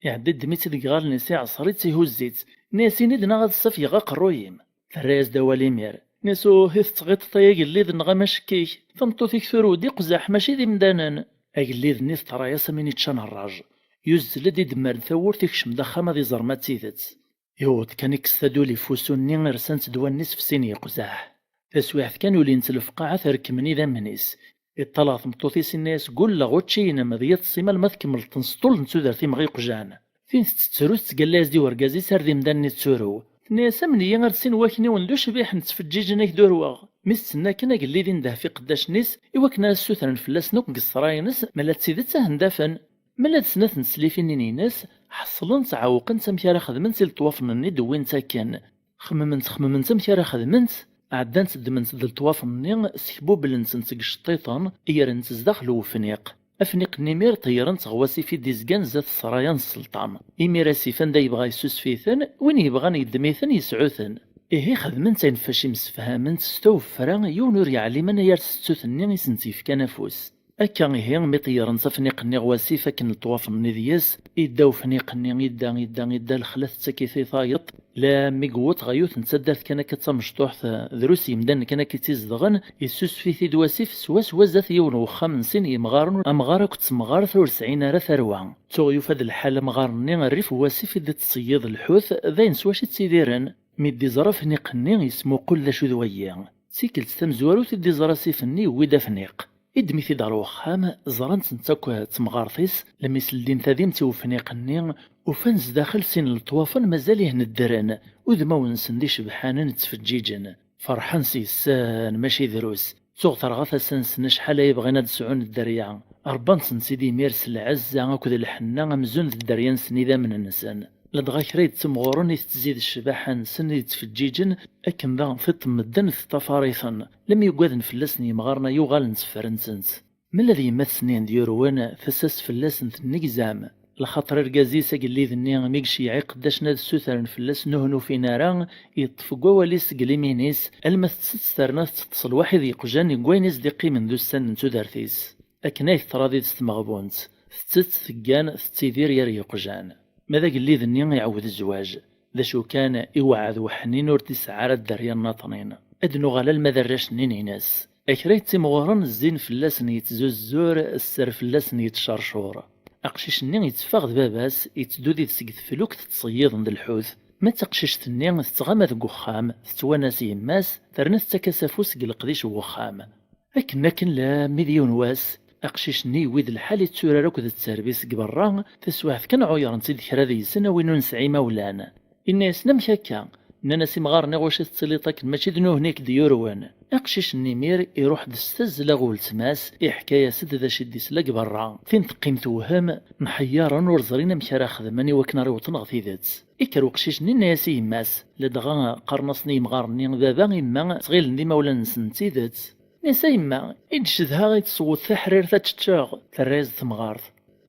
Iɛedda iddem-itt deg iɣallen-is, iɛṣer-itt, ihuzz-itt. Nni-as ini-d neɣ ad ssafgeɣ aqerruy-im. Terra-yas-d awal imir. Nni-as uh, i tettɣiṭeḍ ay agellid neɣ amacekkik? Tameṭṭut-ik turew-d iqzaḥ, mačči d imdanen. Agellid-nni teḍra-yas am win iččan rraj. Yuzzel-d, idemmer-d tawwurt, ikcem-d axxam ad iẓer ma d tidet. Yewweḍ kan ikkes taduli f wusu-nni, rsant-d wallen-is f sin yeqzaḥ. Taswiɛt kan ulint lefqaɛat rekmen idammen-is. Iṭṭal ɣer tmeṭṭut-is, inna-yas gulleɣ učči-inem d yiṭes-im alma tkemmleḍ-ten s ṭṭul n tudert-im ɣer iqjan. Tin tettettru tettgalla-yas-d i urgaz-is ar d imdanen i tetturu. Tenna-yas amn-iyi ar sin wakniwen d ucbiḥen ttfeǧǧiǧen ak-d-urweɣ. Mi s-tenna akken agellid indeh f iqeddacen-is i wakken ara ssutren fell-asen akk deg ṣṣra-ines ma la d tidet ad ten-d-afen. Ma la d snat n teslifin-nni-ines, ḥeṣlent ɛewqent amek ara xedment i leṭwafen-nni d-wwint akken. Xemmement xemmement amek ara xedment, ɛeddant ddment-d leṭwafen-nni, sekbublent-tent deg iceṭṭiṭen, grent zdaxel wefniq. Afniq-nni imir ṭeyyren-t ɣer wasif i d-izgan zdat ṣṣraya n sselṭan. Imir asif anda yebɣa yessusef-iten, win yebɣan yeddem-iten yesɛu-ten. Ihi xedment ayen ɣef wacu msefhament s taweffra, yiwen ur yeɛlim anay ar settut-nni i sent-yefkan afus. Akka ihi, mi ṭeyyren-tt afniq-nni ɣer wasif akken leṭwafen-nni deg-s, idda ufniq-nni, idda, idda, idda, lexla tettak-it i tayeḍ, lammi yewweḍ ɣer yiwet n taddart kan akka d tamecṭuḥt, drus yemdanen kan akka i tt-izedɣen, yessusef-it-id wasif swaswa zdat yiwen n wexxam n sin yemɣaren, amɣar akked temɣart ur sɛin ara tarwa. Tuɣ yufa-d lḥal amɣar-nni rrif n wasif i d-ittṣeyyiḍ lḥut, d ayen s wacu i ttidiren. Mi d-iẓra afniq-nni, yesmuqul d acu d wayi. D tikkelt tamezwarut i d-iẓra asif-nni yewwi-d afniq. Iddem-it-id ɣer wexxam, ẓran-tent akk d temɣart-is, lmi s-ldin tadimt i ufniq-nni, ufan zdaxel sin n leṭwafen mazal ihen ddren, udmawen-nsen d icebḥanen ttfeǧǧiǧen. Ferḥen s yes-sen, mačči drus. Tuɣ terɣa tasa-nsen acḥal ay bɣin ad sɛun dderya. Rebban-ten-id imir s lɛezza akked lḥenna amzun d dderya-nsen i d amn-nsen. Ladɣa kra yettimɣuren i tettzid ccbaḥa-nsen i d-ttfeǧǧiǧen, akken daɣen tiṭ n medden teṭṭafar-iten, lemmi ugaden fell-asen yemɣaren-a yuɣalen tteffren-tent. Ma la d yemma-tsen i hen-d-yurwen, tasa-s fell-asen tennegzam. Lxaṭer argaz-is agellid-nni mi yeceyyeɛ iqeddacen ad ssutren fell-as nuhni ur ufin ara, yeṭṭef deg wawal-is deg limin-is, alma tettett terna tetteṭṭes lwaḥid yeqjan deg wayen i s-d-iqqimen d ussan n tudert-is. Akken ay teḍra did-s tmeɣbunt, tettett, teggan, tettidir gar yeqjan. Ma d agellid-nni iɛawed zzwaǧ, d acu kan, iweɛɛed weḥnin ur d-isɛi ara dderya nnaṭnin. Ad nuɣal alma d arrac-nni-ines. Akra yettimɣuren zzin fell-asen yettzuzzur, sser fell-asen yettcercur. Aqcic-nni yetteffeɣ d baba-s, yetteddu did-s deg teflukt ttṣeyyiḍen d lḥut. Ma d taqcict-nni tettɣama deg uxxam, tettwanas yemma-s, terna tettak-as afus deg leqdic n uxxam. Akken akken lammi d yiwen wass, aqcic-nni yewwi-d lḥal itturar akked tterbit deg berra, taswiɛt kan ɛuyren-tt-id kra deg-sen a win ur nesɛi imawlan. Inna-yasen amek akka? Nnan-as imɣaren iɣuc i tettiliḍ akken mačči d nuhni i k-d-yurwen. Aqcic-nni imir iruḥ-d s tazzla ɣer weltma-s, iḥka-yas-d d acu i d-isla deg berra. Tin teqqim tewhem, mḥeyyaren ur ẓrin amek ara xedmen i wakken ara iwṭen ɣer tidet. Ikker uqcic-nni inna-yas i yemma-s, ladɣa qqaren-asen i yemɣaren-nni baba, yemma, ttɣilen d imawlan-nsen n tidet. Nni-as a yemma, i d-cedhaɣ i tesweḍ taḥrirt ad teččeɣ, terra-yas-d temɣart.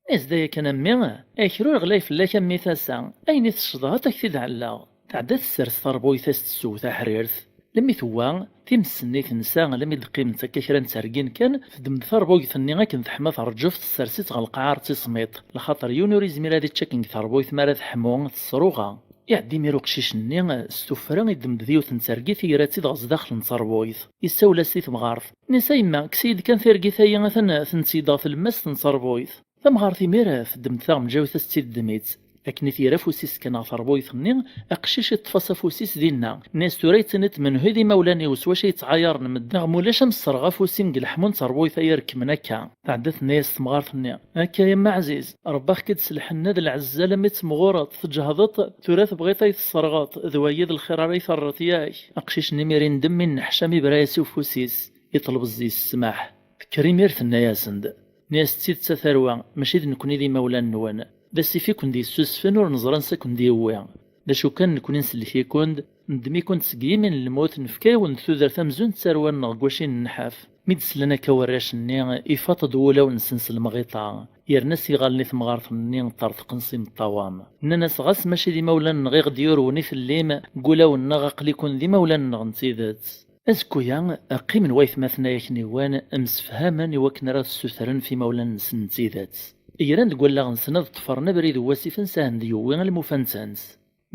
Nni-as d aya kan a mmi, akra ur ɣlay fell-ak a mmi tasa, ayen i tecceḍeḍ ad ak-t-id-ɛelleɣ. Tɛedda tessers tarbuyt-as tessew taḥrirt. Lemmi tewwa, times-nni tensa, lemmi d-qqiment akka kra n tergin kan, teddem-d tarbuyt-nni akken teḥma terǧuft, tessers-itt ɣer lqaɛa ar tismiḍ, lxaṭer yiwen ur izmir ad ičč akken deg tarbuyt mi ara teḥmu, tesruɣa. Iɛedda imir uqcic-nni s tuffra, iddem-d yiwet n tergit, igra-tt-id ɣer zdaxel n terbuyt. Issawel-as i temɣart. Nni-as a yemma, kkes-iyi-d kan targit-ayi, atan tent-id ɣer tlemmast n terbuyt. Tamɣart imir teddem-d taɣenǧawt-as d tiddem-itt. Akken i t-yerra afus-is kan ɣer terbuyt-nni, aqcic iṭṭef-as afus-is dinna. Nna-yas: "Tura i d-tiniḍ menhu i d imawlan-iw, s wacu i yettɛayaren medden? Neɣ mulac ad m-sserɣeɣ afus-im deg leḥmu n terbuyt-a irekmen akka." Tɛedda tenna-yas temɣart-nni: "Akka a yemma ɛziz, rebbaɣ-k-id s lḥenna d lɛezza alammi d temɣureḍ, tǧehdeḍ, tura tebɣiḍ ad yi-tesserɣeḍ, d wagi d lxir ara yi-terreḍ yak." Aqcic-nni imir indem, inneḥcam, ibra-yas i ufus-is, iṭleb zzi-s ssmaḥ. Tekker imir tenna-yasen-d: "Nna-yas d tidet a tarwa, mačči d nekkni i d imawlan-nwen. D asif i ken-d-yessusfen, ur neẓri ansi a ken-d-yewwi. D acu kan, nekkni nsellek-iken-d, neddem-iken-d seg yimi n lmut, nefka-yawen-d tudert amzun d tarwa-nneɣ deg waci n nnḥaf." Mi d-slan akka warrac-nni, ifaṭ-d wulawen-nsen s lemɣiṭa, yerna s iɣallen i temɣart-nni ṭṭerḍqen s imeṭṭawen. Nnan-as: "Ɣas mačči d imawlan-nneɣ i ɣ-d-yurwen i tellim, deg wulawen-nneɣ aql-iken d imawlan-nneɣ n tidet." Azekka-ya, qqimen waytmaten-a akniwen, msefhamen i wakken ara t-ssutren f imawlan-nsen n tidet. Gran deg wallaɣ-nsen ad ṭṭfren abrid n wasif ansa a hen-d-yewwi alma ufan-tent.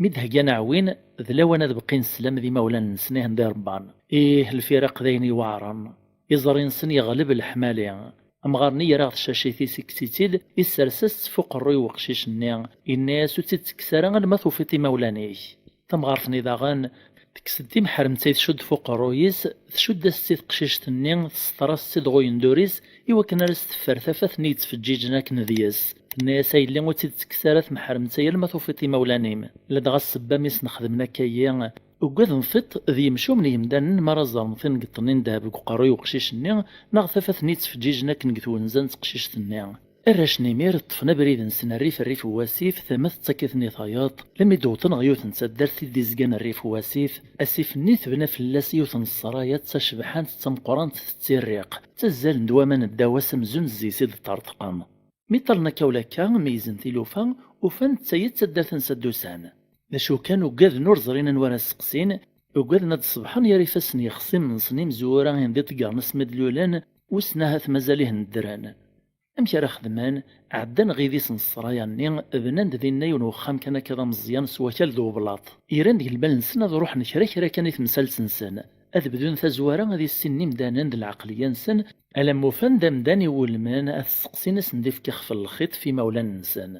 Mi d-heggan aɛwin, d lawan ad bqin sslam d imawlan-nsen i hen-d-irebban. Ih, lfiraq d ayen iweɛren. Iẓri-nsen yeɣleb leḥmali. Amɣar-nni yerra ɣer tcacit-is, ikkes-itt-id, issers-as-tt f uqerruy n weqcic-nni, yenna-yas: "Ur tt-id-tekkes ara alma tufiḍ imawlan-ik." Tamɣart-nni daɣen tekkes-d timeḥremt ay tcudd f uqerruy-is, tcudd-as-tt i teqcict-nni, tesseṭer-as-tt-id ɣer uyendur-is, i wakken ara s-teffer tafat-nni yettfeǧǧiǧen akken d yes. Tenna-yas: "A yelli, ur tt-id-ttekkes ara tmeḥremt-a alma tufiḍ imawlan-im. Ladɣa ssebba mi s-nexdem akka-yi, ugaden tiṭ d yemcumen n yemdanen mi ara ẓren tingeḍt-nni n ddheb deg uqerruy n uqcic-nni, neɣ tafat-nni yettfeǧǧiǧen akken deg twenza n teqcict-nni." Arrac n imir ṭṭfen abrid-nsen rrif rrif n wasif, tama tettak-iten i tayeḍ, lammi d-wwḍen ɣer yiwet n taddart i d-izgan rrif n wasif. Asif-nni tebna fell-as yiwet n ṣṣraya d tacebḥant d tameqqrant tettirriq, ttazzalen-d waman ddaw-as amzun zzi-s i d-ṭṭerḍqen. Mi ṭṭalen akka u lakka, meyyzen tilufa, ufan d tayet taddart ansa d-usan. D acu kan, ugaden ur ẓrin anwa ara sseqsin, ugaden ad d-ṣebḥen yer ifassen yexṣimen-nsen imezwura i hen-d-iḍeggren asmi d-lulen, wissen ahat mazal-ihen ddren. Amek ara xedmen? Ɛeddan ɣidis n ṣṣraya-nni, bnan-d dinna yiwen n uxxam kan akka d ameẓyan s wakal d ublaṭ. Iran deg lmal-nsen ad ruḥen kra kra kan i temsalt-nsen, ad bdun tazwara ad issinen imdanen d lɛeqliya-nsen, alamma ufan-d amdan iwulmen ad t-sseqsin ad sen-d-ifk ixef n lxiṭ f imawlan-nsen.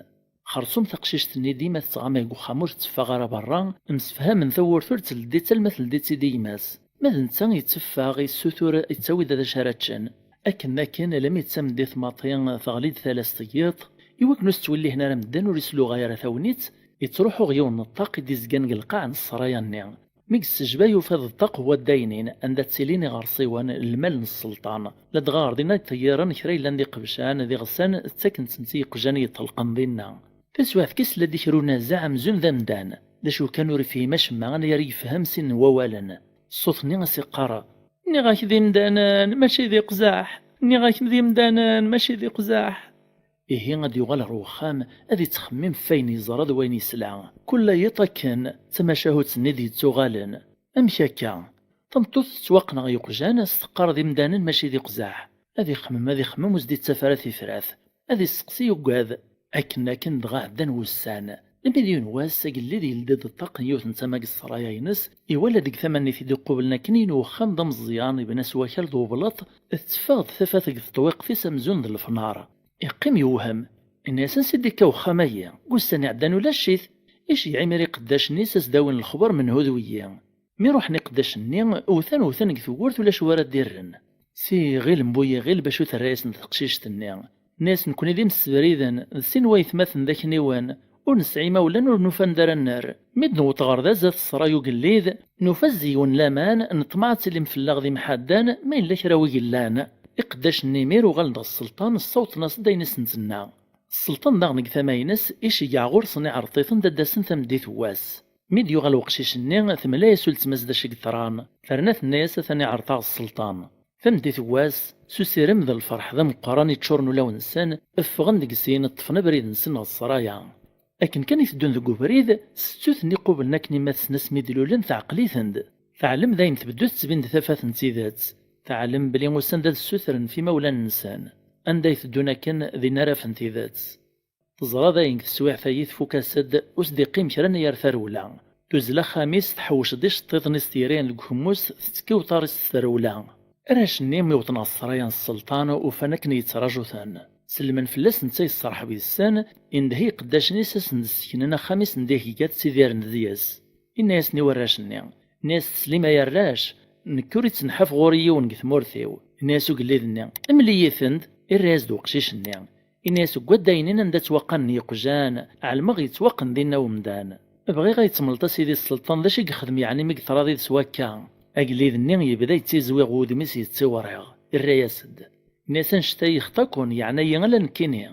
Xerṣum taqcict-nni dima tettɣama deg uxxam ur tetteffeɣ ara berra, msefhamen tawwurt ur ttleddi-tt alma teldi-tt-id i gma-s. Ma d netta yetteffeɣ, yessutur, yettawi-d d acu ara ččen. Akken akken, alammi d tameddit maḍi, teɣli-d tala s tiyiḍ, i wakken ur s-ttwellihen ara medden ur isluɣay ara tagnit, yettruḥu ɣer yiwen n ṭṭaq i d-izgan deg lqaɛ n ṣṣraya-nni. Mi yessejba yufa-d ṭṭaq n waddaynin anda ttilin iɣersiwen, lmal n sselṭan, ladɣa ɣer dinna ṭṭeyyiren kra yellan d iqebcan d iɣsan ttaken-tent i yeqjan i yeṭṭelqen dinna. Taswiɛt kan yella-d kra unazaɛ amzun d amdan, d acu kan ur ifhim acemma anagar yefhem sin n wawalen. Ṣṣut-nni a s-iqqar: "Nniɣ-ak d imdanen, mačči d iqzaḥ! Nniɣ-ak d imdanen, mačči d iqzaḥ!" Ihi ad d-yuɣal ɣer wexxam, ad ittxemmim f wayen yeẓra d wayen yesla. Kul yiḍ akken, d tamacahut-nni d-yettuɣalen. Amek akka? Tameṭṭut tettwaqneɣ yeqjan, a s-teqqar d imdanen mačči d iqzaḥ. Ad ixemmem, ad ixemmem, ur s-d-ittaf ara tifrat. Ad isseqsi, yuggad. Akken akken dɣa ɛeddan wussan. Imi d yiwen wass, agellid yeldi-d ṭṭaq n yiwet n tama deg ṣṣraya-ines, iwala deg tama-nni t-id-iqublen akken yiwen uxxam d ameẓyan, ibna s wakal d ublaṭ, tetteffeɣ-d tafat deg teṭwiqt-is amzun d lefnar. Iqqim yewhem. Inna-yas: "Ansi d-ikka wexxam-agi? Deg ussan iɛeddan ulac-it." Iceyyeɛ imir iqeddacen-is a s-d-awin lexber menhu d wiyi. Mi ruḥen iqeddacen-nni, wten, wten deg tewwurt, ulac wara d-irren. Si iɣil n bu yiɣil bacu terra-yasen teqcict-nni. Nna-yas: "Nekkni d imsebriden, d sin waytmaten d akniwen, ur nesɛi imawlan, ur nufi anda ara nerr. Mi d-newweḍ ɣer da zdat ṣṣray ugellid, nufa zzi-wen laman, neṭmeɛ ad tilim fell-aɣ d imḥaddan, ma yella kra wi yellan." Iqeddacen-nni imir uɣalen-d ɣer sselṭan, ssawḍen-as-d ayen i sen-tenna. Sselṭan daɣen deg tama-ines, iceggeɛ ɣur-sen iɛreṭṭiten d ad d-asen tameddit n wass. Mi d-yuɣal weqcic-nni, temla-yas uletma-s d acu i yeḍran, terna tenna-yas: "Atan iɛreḍ-aɣ sselṭan." Tameddit n wass, s usirem d lferḥ d ameqqran iččuren ulawen-nsen, ffɣen deg sin, ṭṭfen abrid-nsen ɣer ṣṣraya. Akken kan i teddun deg ubrid, settut-nni qublen akken imatsen asmi d-lulen teɛqel-iten-d. Teɛlem d ayen tbeddu tettbin-d tafat n tidet. Teɛlem belli usan-d ad ssutren f imawlan-nsen. Anda i teddun akken, dinna ara afen tidet. Teẓra dayen deg teswiɛt-agi tfuk-as-d, ur s-d-iqqim kra nna ar tarewla. Tuzzel axxam-is, tḥewwec-d iceṭṭiḍen-is t-yerran deg ukemmus, tettekki uṭar-is s trewla. Arrac-nni mi wwḍen ɣer ssraya n sselṭan, ufan akken yettraǧu-ten. Sellmen fell-as netta yesserḥeb yes-sen, indeh i iqeddacen-is ad sen-d-sseknen axxam-is n dihegga ttidiren deg-s. Inna-yasen i warrac-nni, inna-yas: "Teslim ay arrac, nekk ur ittenḥaf ɣur-i yiwen deg tmurt-iw." Inna-yas ugellid-nni: "Mel-iyi-ten-d." Irra-yas-d uqcic-nni, inna-yas: "Deg waddaynin anda ttwaqqanen yiqjan, ɛelmeɣ yettwaqqen dinna umdan. Bɣiɣ ad yi-temmleḍ a sidi sselṭan d acu i yexdem yeɛni mi yeṭra did-s wakka?" Agellid-nni yebda yettizwiɣ wudem-is yettiwriɣ, irra-yas-d, inna-yas: "Annect-a yexḍa-ken, yeɛna-yi ala nekkini."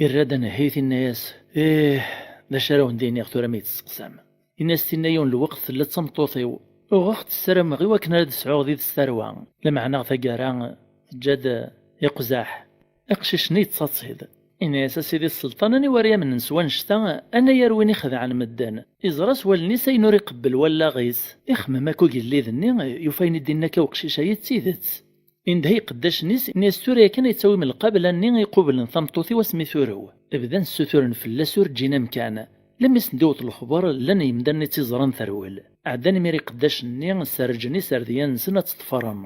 Irra-d anehhit, inna-yas: "Ih, d acu ara wen-d-iniɣ tura mi yi-d-testeqsam? Inna-yas, tinna yiwen lweqt tella d tameṭṭut-iw, uɣeɣ-tt, ssarameɣ i wakken ara d-sɛuɣ did-s tarwa, lameɛna ɣer taggara teǧǧa-d iqzaḥ." Aqcic-nni yettaḍsa-d, inna-yas: "A sidi sselṭan, aniwa ara yamnen s wannect-a, anayer win ixedɛen medden, iẓra s wallen-is ayen ur iqebbel wallaɣ-is." Ixemmem akk ugellid-nni, yufa ayen i d-inna akka uqcic-agi d tidet. Indeh i iqeddacen-is, inna-yas: "Tura yakan ad tawim lqabla-nni iqublen tameṭṭut-iw asmi turew." Bdan ssuturen fell-as ur ǧǧin amkan. Lammi sen-d-iwweḍ lexber, llan yemdanen i tt-iẓran terwel. Ɛeddan imir iqeddacen-nni, serrǧen iserdiyen-nsen ad tt-ḍefren.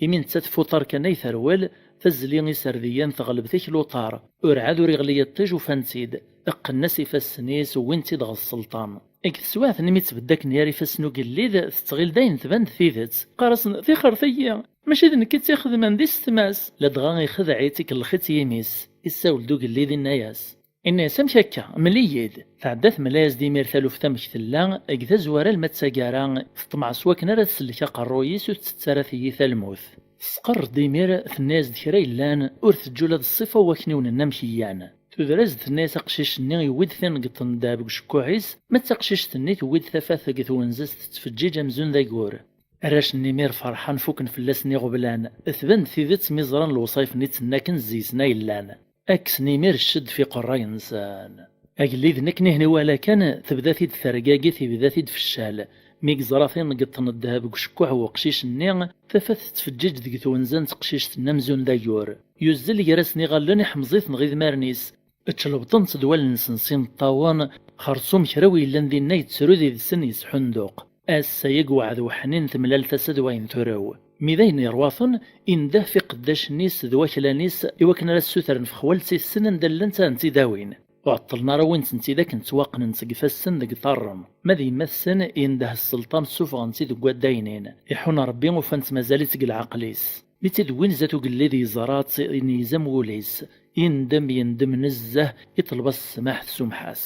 Imi nettat f uṭar kan ay terwel, tazli iserdiyen teɣleb-t-ik luṭar. Urɛad ur iɣli yiṭij, ufan-tt-id. Qqnen-as ifassen-is, wwin-tt-id ɣer sselṭan. Deg teswiɛt-nni mi tt-beddaken yar ifassen ugellid, tettɣil dayen tban-d tidet. Qqar-asen: "Tixret-iyi! Mačči d nekk i tt-ixedmen, d isetma-s!" Ladɣa ixdeɛ-itt, ikellex-itt yimi-s. Issawel-d ugellid, inna-yas, inna-yas: "Amek akka? Mel-iyi-d." Tɛedda temla-yas-d imir taluft amek tella, deg tazwara alma d taggara, teṭmeɛ s wakken ara tsellek aqerruy-is ur tettett ara tiyita lmut. Tesqerr-d imir, tenna-yas-d kra yellan, ur teǧǧi ula d ṣṣifa n wakniwen-nni amek llan. Tuder-as-d, tenna-yas: "Aqcic-nni yewwi-d tineggeḍt n ddheb deg ucekkuḥ-is, ma d taqcict-nni tewwi-d tafat deg twenza-s tettfeǧǧiǧ amzun d agur." Arrac-nni imir ferḥen, fuken fell-asen iɣeblan. Tban-d tidet mi ẓran lewṣayef-nni ttenna akken zzi-sen ay llan. Kksen imir cced f iqerray-nsen. Agellid-nni akken ihen iwala kan, tebda-t-id tergagi, tebda-t-id f ccal. Mi yeẓra tineggeḍt n ddheb deg ucekkuḥ n weqcic-nni, tafat tettfeǧǧiǧ deg twenza n teqcict-nni amzun d agur. Yuzzel gar-asen iɣallen, iḥemẓ-iten ɣer idmaren-is. Ččlebṭen-tt-id wallen-nsen s imeṭṭawen, xerṣum kra wi yellan dinna yettru did-sen yesḥunduq. Ass-a yagweɛ d weḥnin temlal tasa d wayen turew. Mi d ayen yerwaten, indeh f iqeddacen-is d waklan-is i wakken ara ssutren f xwal-is-sen anda llant ad tent-id-awin. Ur ɛeṭṭlen ara wwin-tent-id akken ttwaqqnent seg ifassen deg iṭarren. Ma d yemma-tsen, indeh sselṭan ssufɣen-tt-id deg waddaynin. Iḥun Rebbi ufan-tt mazal-itt deg leɛqel-is. Mi tt-id-wwin zdat ugellid yeẓra-tt, ineyyez am wul-is. Yendem, yendem nezzeh, iṭleb-as ssmaḥ, tsumeḥ-as.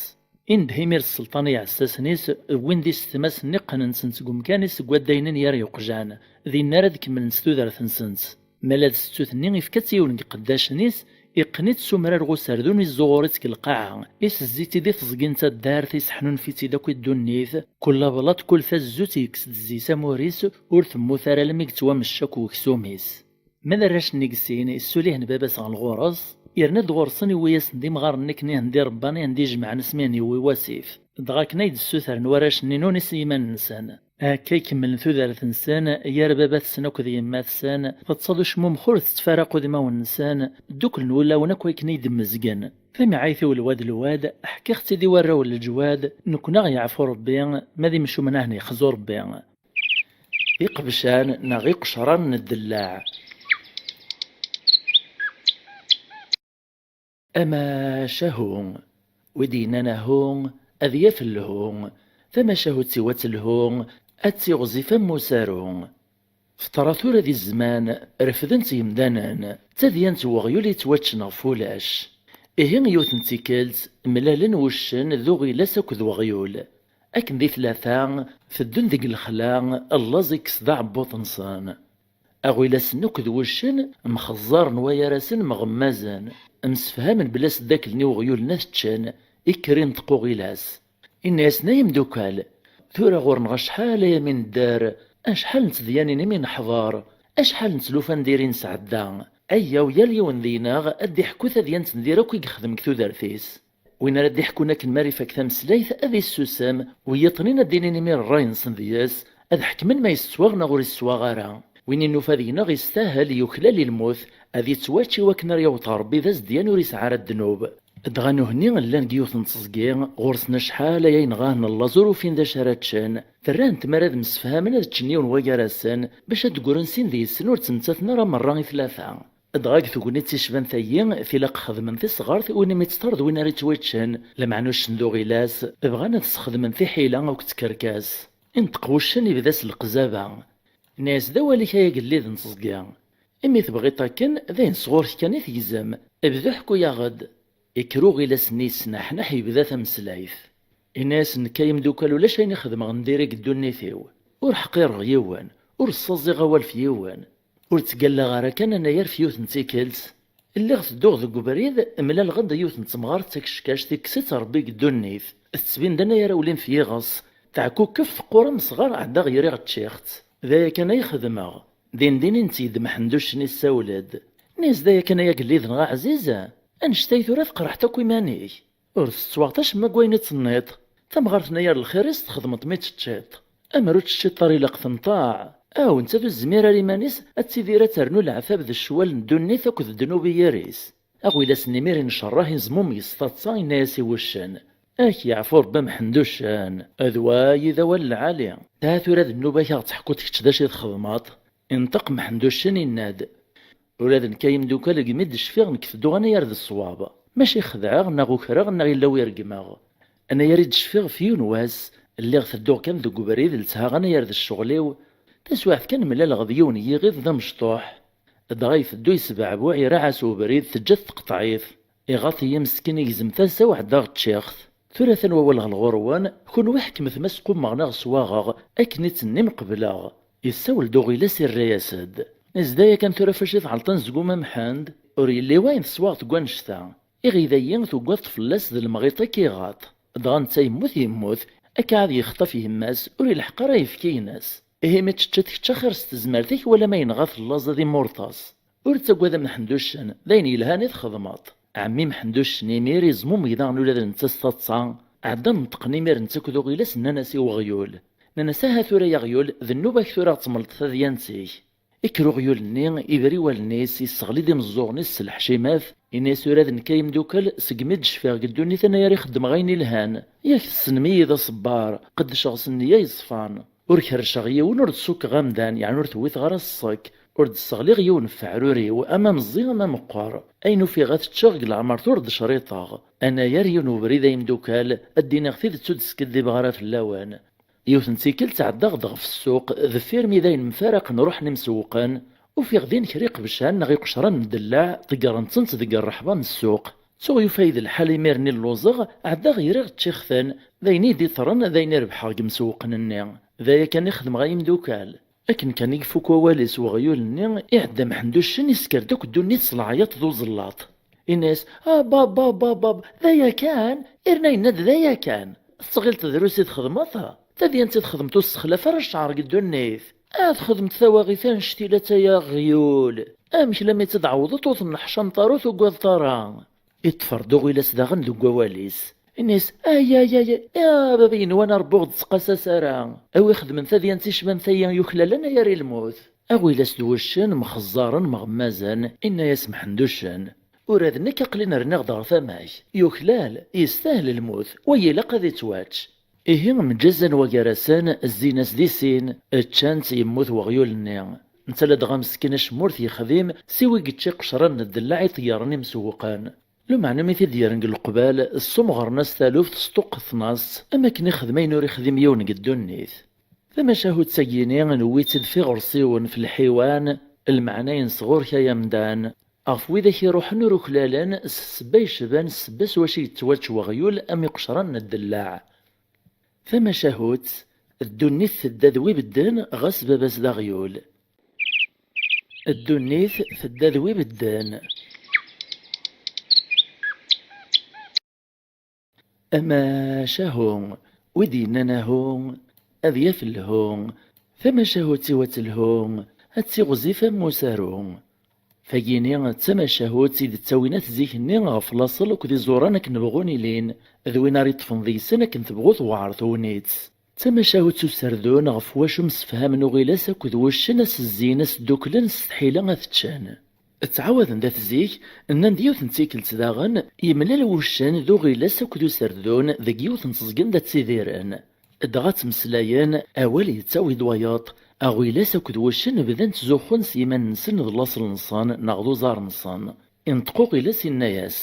Indeh imir sselṭan i iɛessasen-is, wwin-d isetma-s-nni qqnen-tent seg umkan-is seg waddaynin yar yeqjan, dinna ara d-kemmlent tudert-nsent. Ma ala d ssettut-nni ifka-tt i yiwen deg iqeddacen-is, iqqen-itt s umrar ɣer userdun, izzuɣur-itt deg lqaɛa, isezzi-tt-id i teẓgi n taddart, isseḥnunef-itt-id akk i ddunit, kul ablaṭ, kul tazzut yekkes-d zzi-s amur-is, ur temmut ara almi yettwamecc akk weksum-is. Ma d arrac-nni deg sin, issulihen baba-s ɣer lɣur-s, yerna-d ɣur-sen, iwwi-yasen-d imɣaren-nni akken ihen-d-irebban, ihen-d-ijemɛen asmi ihen-yewwi wasif. Dɣa akken ay d-ssutren warrac-nni nunis i yiman-nsen. Akka i kemmlen tudert-nsen, yar baba-tsen akked yemma-tsen, tettaḍ ucmumx ur tettfaraq udmawen-nsen, dduklen wulawen akk akken i d-mmezgen. Tamiɛayt-iw lwad lwad, ḥkiɣ-tt-id i warraw n leǧwad, nekkni a ɣ-yeɛfu Rebbi, ma d imcumen a hen-yexzu Rebbi. Iqebcan neɣ iqecran n ddellaɛ. Amacahu, wi d-yennan ahu, ad yaf lhu, tamacahut-iw ad telhu, ad tiɣzif am usaru. Feṭṭra tura di zzman, refden-tt yemdanen, d tadyant n weɣyul yettwaččen ɣef ulac. Ihi yiwet n tikkelt, mlalen wuccen d uɣilas akked weɣyul. Akken di tlata, teddun deg lexla, llaẓ ikkes-d aɛebbuḍ-nsen. Aɣilas-nni akked wuccen mxeẓẓaren, wayar-asen mɣemmazen, msefhamen belli a s-ddaklen i weɣyul-nni ad t-ččen, ikker inṭeq uɣilas. Inna-yasen: "Ay imdukal, tura ɣur-neɣ acḥal aya mi nedder, acḥal n tedyanin i mi neḥḍer, acḥal n tlufa n diri nesɛedda. Ayyaw, yal yiwen deg-neɣ ad d-iḥku tadyant n diri akk i yexdem deg tudert-is." Win ara d-iḥkun akken mi ara ifak tameslayt, ad issusem, wiyiḍ-nni ad d-inin imir ṛṛay-nsen deg-s, ad ḥekmen ma yesswaɣ neɣ ur yesswaɣ ara. Win i nufa deg-neɣ yestahel, yuklal i lmut, ad ittwačč i wakken ara yaweḍ ɣer Ṛebbi d azedyan ur yesɛi ara ddnub. Dɣa nuhni llan deg yiwet n teẓgi, ɣur-sen acḥal aya yenɣa-hen llaẓ ur ufin d acu ara ččen, terra-hen tmara ad msefhamen ad ččen yiwen wagar-asen, bac ad d-ggren sin deg-sen ur ttmettaten ara merra i tlata. Dɣa deg tegnit icban tayi, tilaq xedmen tisɣart, win imi tt-ṭṭar d win ara yettwaččen, lameɛna uccen d uɣilas, bɣan ad sxedmen tiḥila akked tkerkas. Inṭeq wuccen, ibda s leqzaba. Inna-yas: "D awal-ik ay agellid n teẓgi. Imi tebɣiḍ akken, d ayen sɣur-k kan i tegzem. Bdu ḥku-yaɣ-d." Ikker uɣilas-nni yesneḥneḥ, yebda tameslayt. Inna-yas: "Nekk ay imdukal, ulac ayen i xedmeɣ n diri deg ddunit-iw. Ur ḥqireɣ yiwen, ur ssaẓiɣ awal f yiwen. Ur ttgallaɣ ara kan anagar f yiwet n tikkelt. Lliɣ tedduɣ deg ubrid, mlaleɣ-d yiwet n temɣart d takeckact, ikkes-itt Rebbi deg ddunit. Tettbin-d anagar awlin f yiɣes. Teɛkukef, teqqur am sɣar, ɛeddaɣ ger-iɣ ččiɣ-tt. D aya kan ay xedmeɣ." Din din inti-d Mḥend Uccen, issawel-d. Inna-yas: "D aya kan ay agellid-nneɣ aɛziz? Annect-a tura tqerḥeḍ akk iman-ik? Ur tettwaɣeḍ acemma deg wayen i tenniḍ. Tamɣart-nni ar lxir-is txedmeḍ mi teččiḍ. Amer ur teččiḍ ara ilaq tenṭeɛ. Aw, nettat ur tezmir ara iman-is ad tidir, ad ternu leɛtab d ccwal n ddunit akked ddnub i yiri-s." Aɣilas-nni imir incerreḥ, inzmumeg s taḍsa, inna-yas i wuccen: "Ad k-yeɛfu Rebbi a Mḥend Uccen, d wa i d awal lɛali. Dɛa tura d nnuba-k ad ɣ-teḥkuḍ kečč d acu i txedmeḍ." Inṭeq Mḥend Uccen, inna-d: "Ula d nekk ay imdukal, deg mi d-cfiɣ nekk tedduɣ anagar d ṣṣwab. Mačči xedɛeɣ neɣ ukreɣ neɣ yella wi regmeɣ. Anagar i d-cfiɣ f yiwen wass, lliɣ tedduɣ kan deg ubrid, lethaɣ anagar d ccɣel-iw. Taswiɛt kan mlaleɣ d yiwen n yiɣid d amecṭuḥ. Dɣa iteddu yesbeɛbuɛ, iraɛ-as ubrid, teǧǧa-t tqeṭɛit. Iɣaṭ-iyi meskin, igzem tasa-w, ɛeddaɣ ččiɣ-t. Tura atan wawal ɣer ɣur-wen, kunwi ḥekmet ma sqummeɣ neɣ swaɣeɣ, akken i tt-tennim qebleɣ." Issawel-d uɣilas, irra-yas-d: "Nezda yakan tura fac i tɛelṭen zegum a Mḥend, ur yelli wayen teswaɣ deg wannect-a. Iɣid-ayi tuggaḍ fell-as d lemɣiṭ akka iɣaṭ. Dɣa netta yemmut, yemmut, akka ad yexṭaf yemma-s, ur ilḥeq ara ayefki-ines. Ihi mi teččiḍ kečč axir s tezmert-ik, wala ma yenɣa-t llaẓ ad imurṭas. Ur ttagad a Mḥend Uccen, d ayen yelhan i txedmeḍ." Ɛemmi Mḥend Uccen imir izmumeg daɣen ula d netta s taḍsa. Ɛeddan neṭqen imir netta akked uɣilas, nnan-as i weɣyul. Nnan-as: "Aha tura ay aɣyul, d nnuba-k tura ad temmleḍ tadyant-ik." Ikker uɣyul-nni, iber i wallen-is, isseɣli-d imeẓẓuɣen-is s lḥecimat, inna-yas: "Ula d nekk ay imdukal, segmi d-cfiɣ deg ddunit anagar i xeddmeɣ ayen ilhan. Yak tessnem-iyi d aṣebbar, qeddceɣ s nniya yeṣfan. Ur kerrceɣ yiwen, ur d-ṣukkeɣ amdan, yeɛni ur t-wwiteɣ ara s ṣṣek, ur d-sseɣliɣ yiwen f weɛrur-iw, ama meẓẓi ama meqqer. Ayen ufiɣ ad t-ččeɣ deg leɛmert ur d-cṛiṭeɣ. Anagar yiwen ubrid ay imdukal, ad d-iniɣ tidet ur d-skiddibeɣ ara fell-awen. Yiwet n tikkelt ɛeddaɣ-d ɣef ssuq, deffir mi d ayen mfaraqen ruḥen imsewwqen, ufiɣ din kra iqebcan neɣ iqecran n ddellaɛ, ḍeggren-tent deg rreḥba n ssuq. Ttuɣ yufa-yi-d lḥal imir-nni lluẓeɣ, ɛeddaɣ griɣ ččiɣ-ten, d ayen i yi-d-iṭṭren, d ayen i rebḥeɣ deg imsewwqen-nni. D aya kan i xedmeɣ ay imdukal." Akken kan i ifuk wawal-is weɣyul-nni, iɛedda Mḥend Uccen, isker-d akk ddunit s leɛyaṭ d uẓellaṭ. Inna-yas: "A bab, bab, bab, bab, d aya kan?" Irna yenna-d: "D aya kan. Tettɣileḍ drus i txedmeḍ? Tadyant i txedmeḍ ur tessexlaf ara ccɛer deg ddunit. Ad txedmeḍ tawaɣit annect-ilat ay aɣyul. Amek lammi tt-id-ɛewḍeḍ ur tenneḥcameḍ ara ur tugadeḍ ara?" Iṭṭfer-d uɣilas daɣen deg wawal-is. Inna-yas: "Ay, ay, ay, ay, a baba yenwan a Rebbi ur ɣ-d-ttqasas ara. A wi xedmen tadyant icban tayi yuklalen ay ar i lmut." Aɣilas d wuccen mxeẓẓaren mɣemmazen, inna-yas Mḥend Uccen: "Ura d nekk aql-in rniɣ-d ɣer tama-k. Yuklal, yestahel lmut, wa ilaq ad ittwačč." Ihi mǧazen wagar-asen, zzin-as di sin, ččan-tt, yemmut weɣyul-nni. Netta ladɣa meskin acemma ur t-yexdim, siwa i yečča iqecran n ddellaɛ iṭeyyren imsewwqen. Lumeɛna mi t-id-yerren deg leqbal, ssumeɣren-as taluft, sṭuqqten-as, am akken ixdem ayen ur ixdim yiwen deg ddunit. Tamacahut-agi-ni newwi-tt-id f iɣersiwen, f lḥiwan, lmeɛna-ines ɣur-k ay amdan. Ɣef widak iruḥen ur uklalen, s ssebba yecban ssebba s wacu yettwačč weɣyul am iqecran n ddellaɛ. Tamacahut: ddunit tedda d wi bedden, ɣas baba-s d aɣyul. Ddunit tedda d wi bedden. Amacahu, wi d-yennan ahu, ad yaf lhu. Tamacahut-iw ad telhu, ad tiɣzif am usaru. Tagini d tamacahut i d-ttawin at zik-nni ɣef laṣel akked iẓuran akken bɣun ilin, d win ara iṭṭfen deg-sen akken tebɣu tewɛer tegnit. D tamacahut s userdun ɣef wacu msefhamen uɣilas akked wuccen, a s-zzin, a s-dduklen s tḥila ad t-ččen. Ttɛawaden-d at zik, nnan-d yiwet n tikkelt daɣen, yemlal wuccen d uɣilas akked userdun deg yiwet n teẓgi anda ttidiren. Dɣa ttmeslayen, awal yettawi-d wayeḍ, Aɣilas akked wuccen bdan ttzuxxun s yiman-nsen d laṣel-nsen neɣ d uẓar-nsen. Inṭeq uɣilas, inna-yas: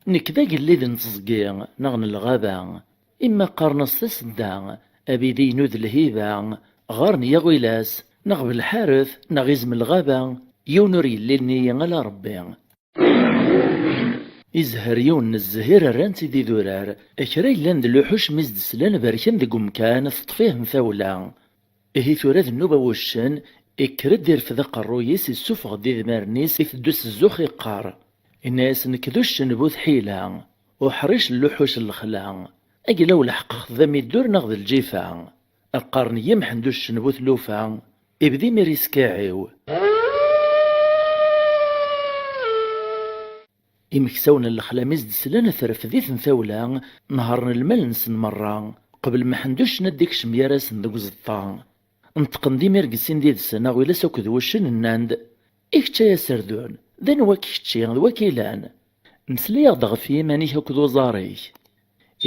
"Nekk d agellid n teẓgi neɣ n lɣaba. Imma qqaren-as tasedda, abidi-inu d lhiba. Ɣer-n ya aɣilas, neɣ belḥaret, neɣ izem lɣaba, yiwen ur yellilni ala Rebbi." Izher yiwen n zzhir, rran-t-id idurar. Kra yellan d luḥuc mi s-d-slan berken deg umkan, teṭṭef-ihen tawla. Ihi tura d nnuba n wuccen, ikker-d irfed aqerruy-is, issufeɣ-d idmaren-is, iteddu s zzux iqqar: "Inna-yas: Nekk d uccen bu tḥila, uḥric n luḥuc n lexla. Agla-w leḥqeɣ-t d amiddur neɣ d lǧifa. Qqaren-iyi Mḥend uccen bu tlufa, ibda imir iskaɛiw." Imeksawen n lexla mi s-d-slan, terfed-iten tawla, nehṛen lmal-nsen merra, qbel Mḥend uccen ad d-ikcem gar-asen deg uẓeṭṭa. Neṭqen-d imir deg sin did-sen, aɣilas akked wuccen, nnan-d: "I kečč ay aserdun, d anwa-k kečči, d wa k-ilan? Mmeslay-aɣ-d ɣef yiman-ik akked uẓar-ik."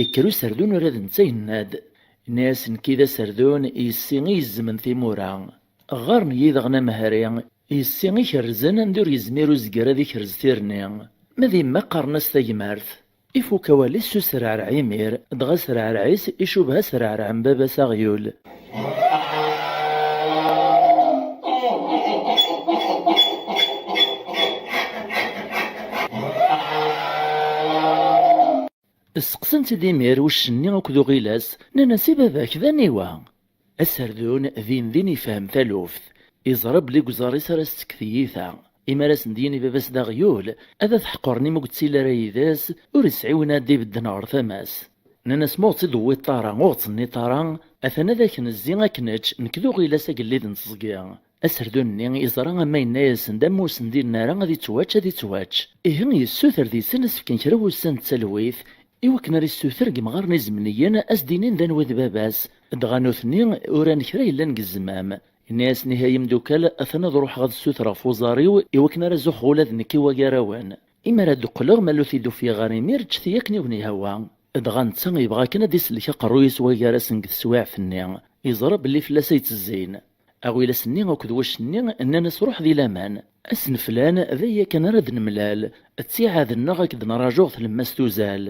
Ikker userdun ula d netta, yenna-d, inna-yas: "Nekki d aserdun, yessi i yezzmen timura. Ɣɣaren-iyi daɣen amehri, yessi ikerrzen anda ur yezmir uzger ad ikerrez tirni. Ma d yemma qqaren-as tagmert." Ifuk awal-is s usreɛreɛ imir, dɣa asreɛreɛ-is icubha asreɛreɛ n baba-s aɣyul. Sseqsan-tt-id imir uccen-nni akked uɣilas, nnan-as: "I baba-k d aniwa?" Aserdun din din ifhem taluft. Iẓra belli deg uẓar-is ara s-tekk tiyita. Imi ara sen-d-yini baba-s d aɣyul, ad t-ḥeqren imi ur yettili ara yid-s, ur yesɛi win ad d-ibedden ɣer tama-s. Nnan-as: "Ma ur ɣ-tt-id-tewwiḍ ara, ur ɣ-tt-tenniḍ ara, atan ad ak-nezzi ad k-nečč, nekk d uɣilas agellid n teẓgi." Aserdun-nni iẓra ama yenna-yasen-d ama ur sen-d-yenni ara, ad ittwačč, ad ittwačč. Ihi yessuter deg-sen ad s-fken kra wussan n talwit, i wakken ara issuter deg yimɣaren izemniyen ad s-d-inin d anwa i d baba-s. Dɣa nutni uran kra yellan deg zzmam. Yenna-yasen: "Ihi ay imdukal, atan ad ruḥeɣ ad ssutreɣ f uẓar-iw i wakken ara zuxxeɣ ula d nekk i wagar-awen. Imi ara d-qqleɣ, ma ur t-id-ufiɣ ɣer imir, ǧǧet-iyi akken i wen-yehwa." Dɣa netta yebɣa kan ad d-isellek aqerruy-is wagar-asen deg teswiɛt-nni, yeẓra belli fell-as ay ttezzin. Aɣilas-nni akked wuccen-nni nnan-as: "Ruḥ di laman. Ass n flan, d aya kan ara d-nemlal. Ttiɛad-nneɣ ad k-d-nraǧu ɣer tlemmast uzal."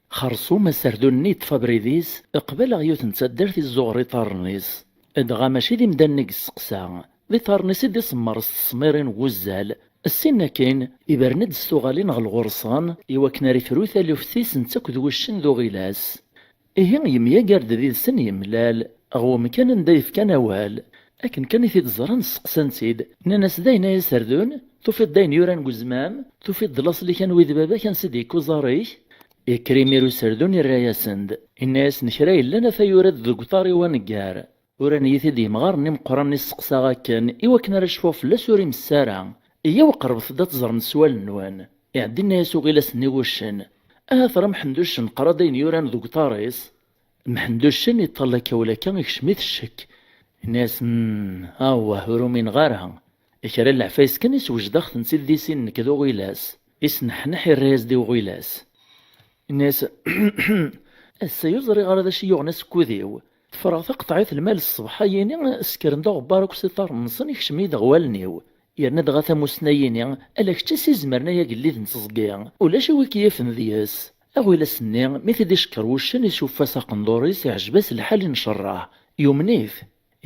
Xerṣum aserdun-nni yeṭṭef abrid-is, qbaleɣ yiwet n taddart izzuɣer iṭarren-is. Dɣa mačči d imdanen i yesteqsa, d iṭarren-is i d-isemmer s tesmirin n wuzzal. Ssin akkin, ibren-d s tuɣalin ɣer lɣur-sen, i wakken ara ifru taluft-is netta akked wuccen d uɣilas. Ihi yemyagar-d did-sen, yemlal ɣer wemkan anda yefkan awal. Akken kan i t-id-ẓran, sseqsan-t-id, nnan-as: "D ayen ay aserdun? Tufiḍ-d ayen yuran deg uzmam? Tufiḍ-d laṣel-ik anwa i d baba-k, ansi d-yekka uẓar-ik?" Yekker imir userdun, irra-yasen-d, inna-yasen: "Kra yellan ata yura-d deg uṭar-iw aneggar. Uran-iyi-t-id yemɣaren imeqqranen i sseqsaɣ akken, i wakken ara cfuɣ fell-as ur imess ara. Iyyaw qerbet-d ad teẓrem s wallen-nwen." Iɛedda inna-yas uɣilas-nni wuccen: "Ahat ra Mḥend uccen, qra-d ayen yuran deg uṭar-is." Mḥend uccen iṭṭal akka u lakka, ikcem-it ccek. Inna-yas: "Hmm, awah, ur umineɣ ara. Kra n leɛfayes kan, iswejdeɣ-tent-id di sin nekk d uɣilas." Isneḥneḥ, irra-yas-d i uɣilas. Inna-yas: "Ass-a ur ẓriɣ ara d acu i yuɣen asekkud-iw. Teffreɣ taqeṭɛit lmal ṣṣbeḥ-ayini, ssekren-d aɣebbar akk s iṭarren-nsen, ikcem-iyi-d ɣer wallen-iw. Yerna dɣa tamussni-ayini, ala kečč i s-izemren, ay agellid n teẓgi, ulac i wi k-yifen deg-s." Aɣilas-nni, mi t-id-icekker wuccen, isuffa-s aqendur-is, iɛjeb-as lḥal, incerreḥ, yumen-it.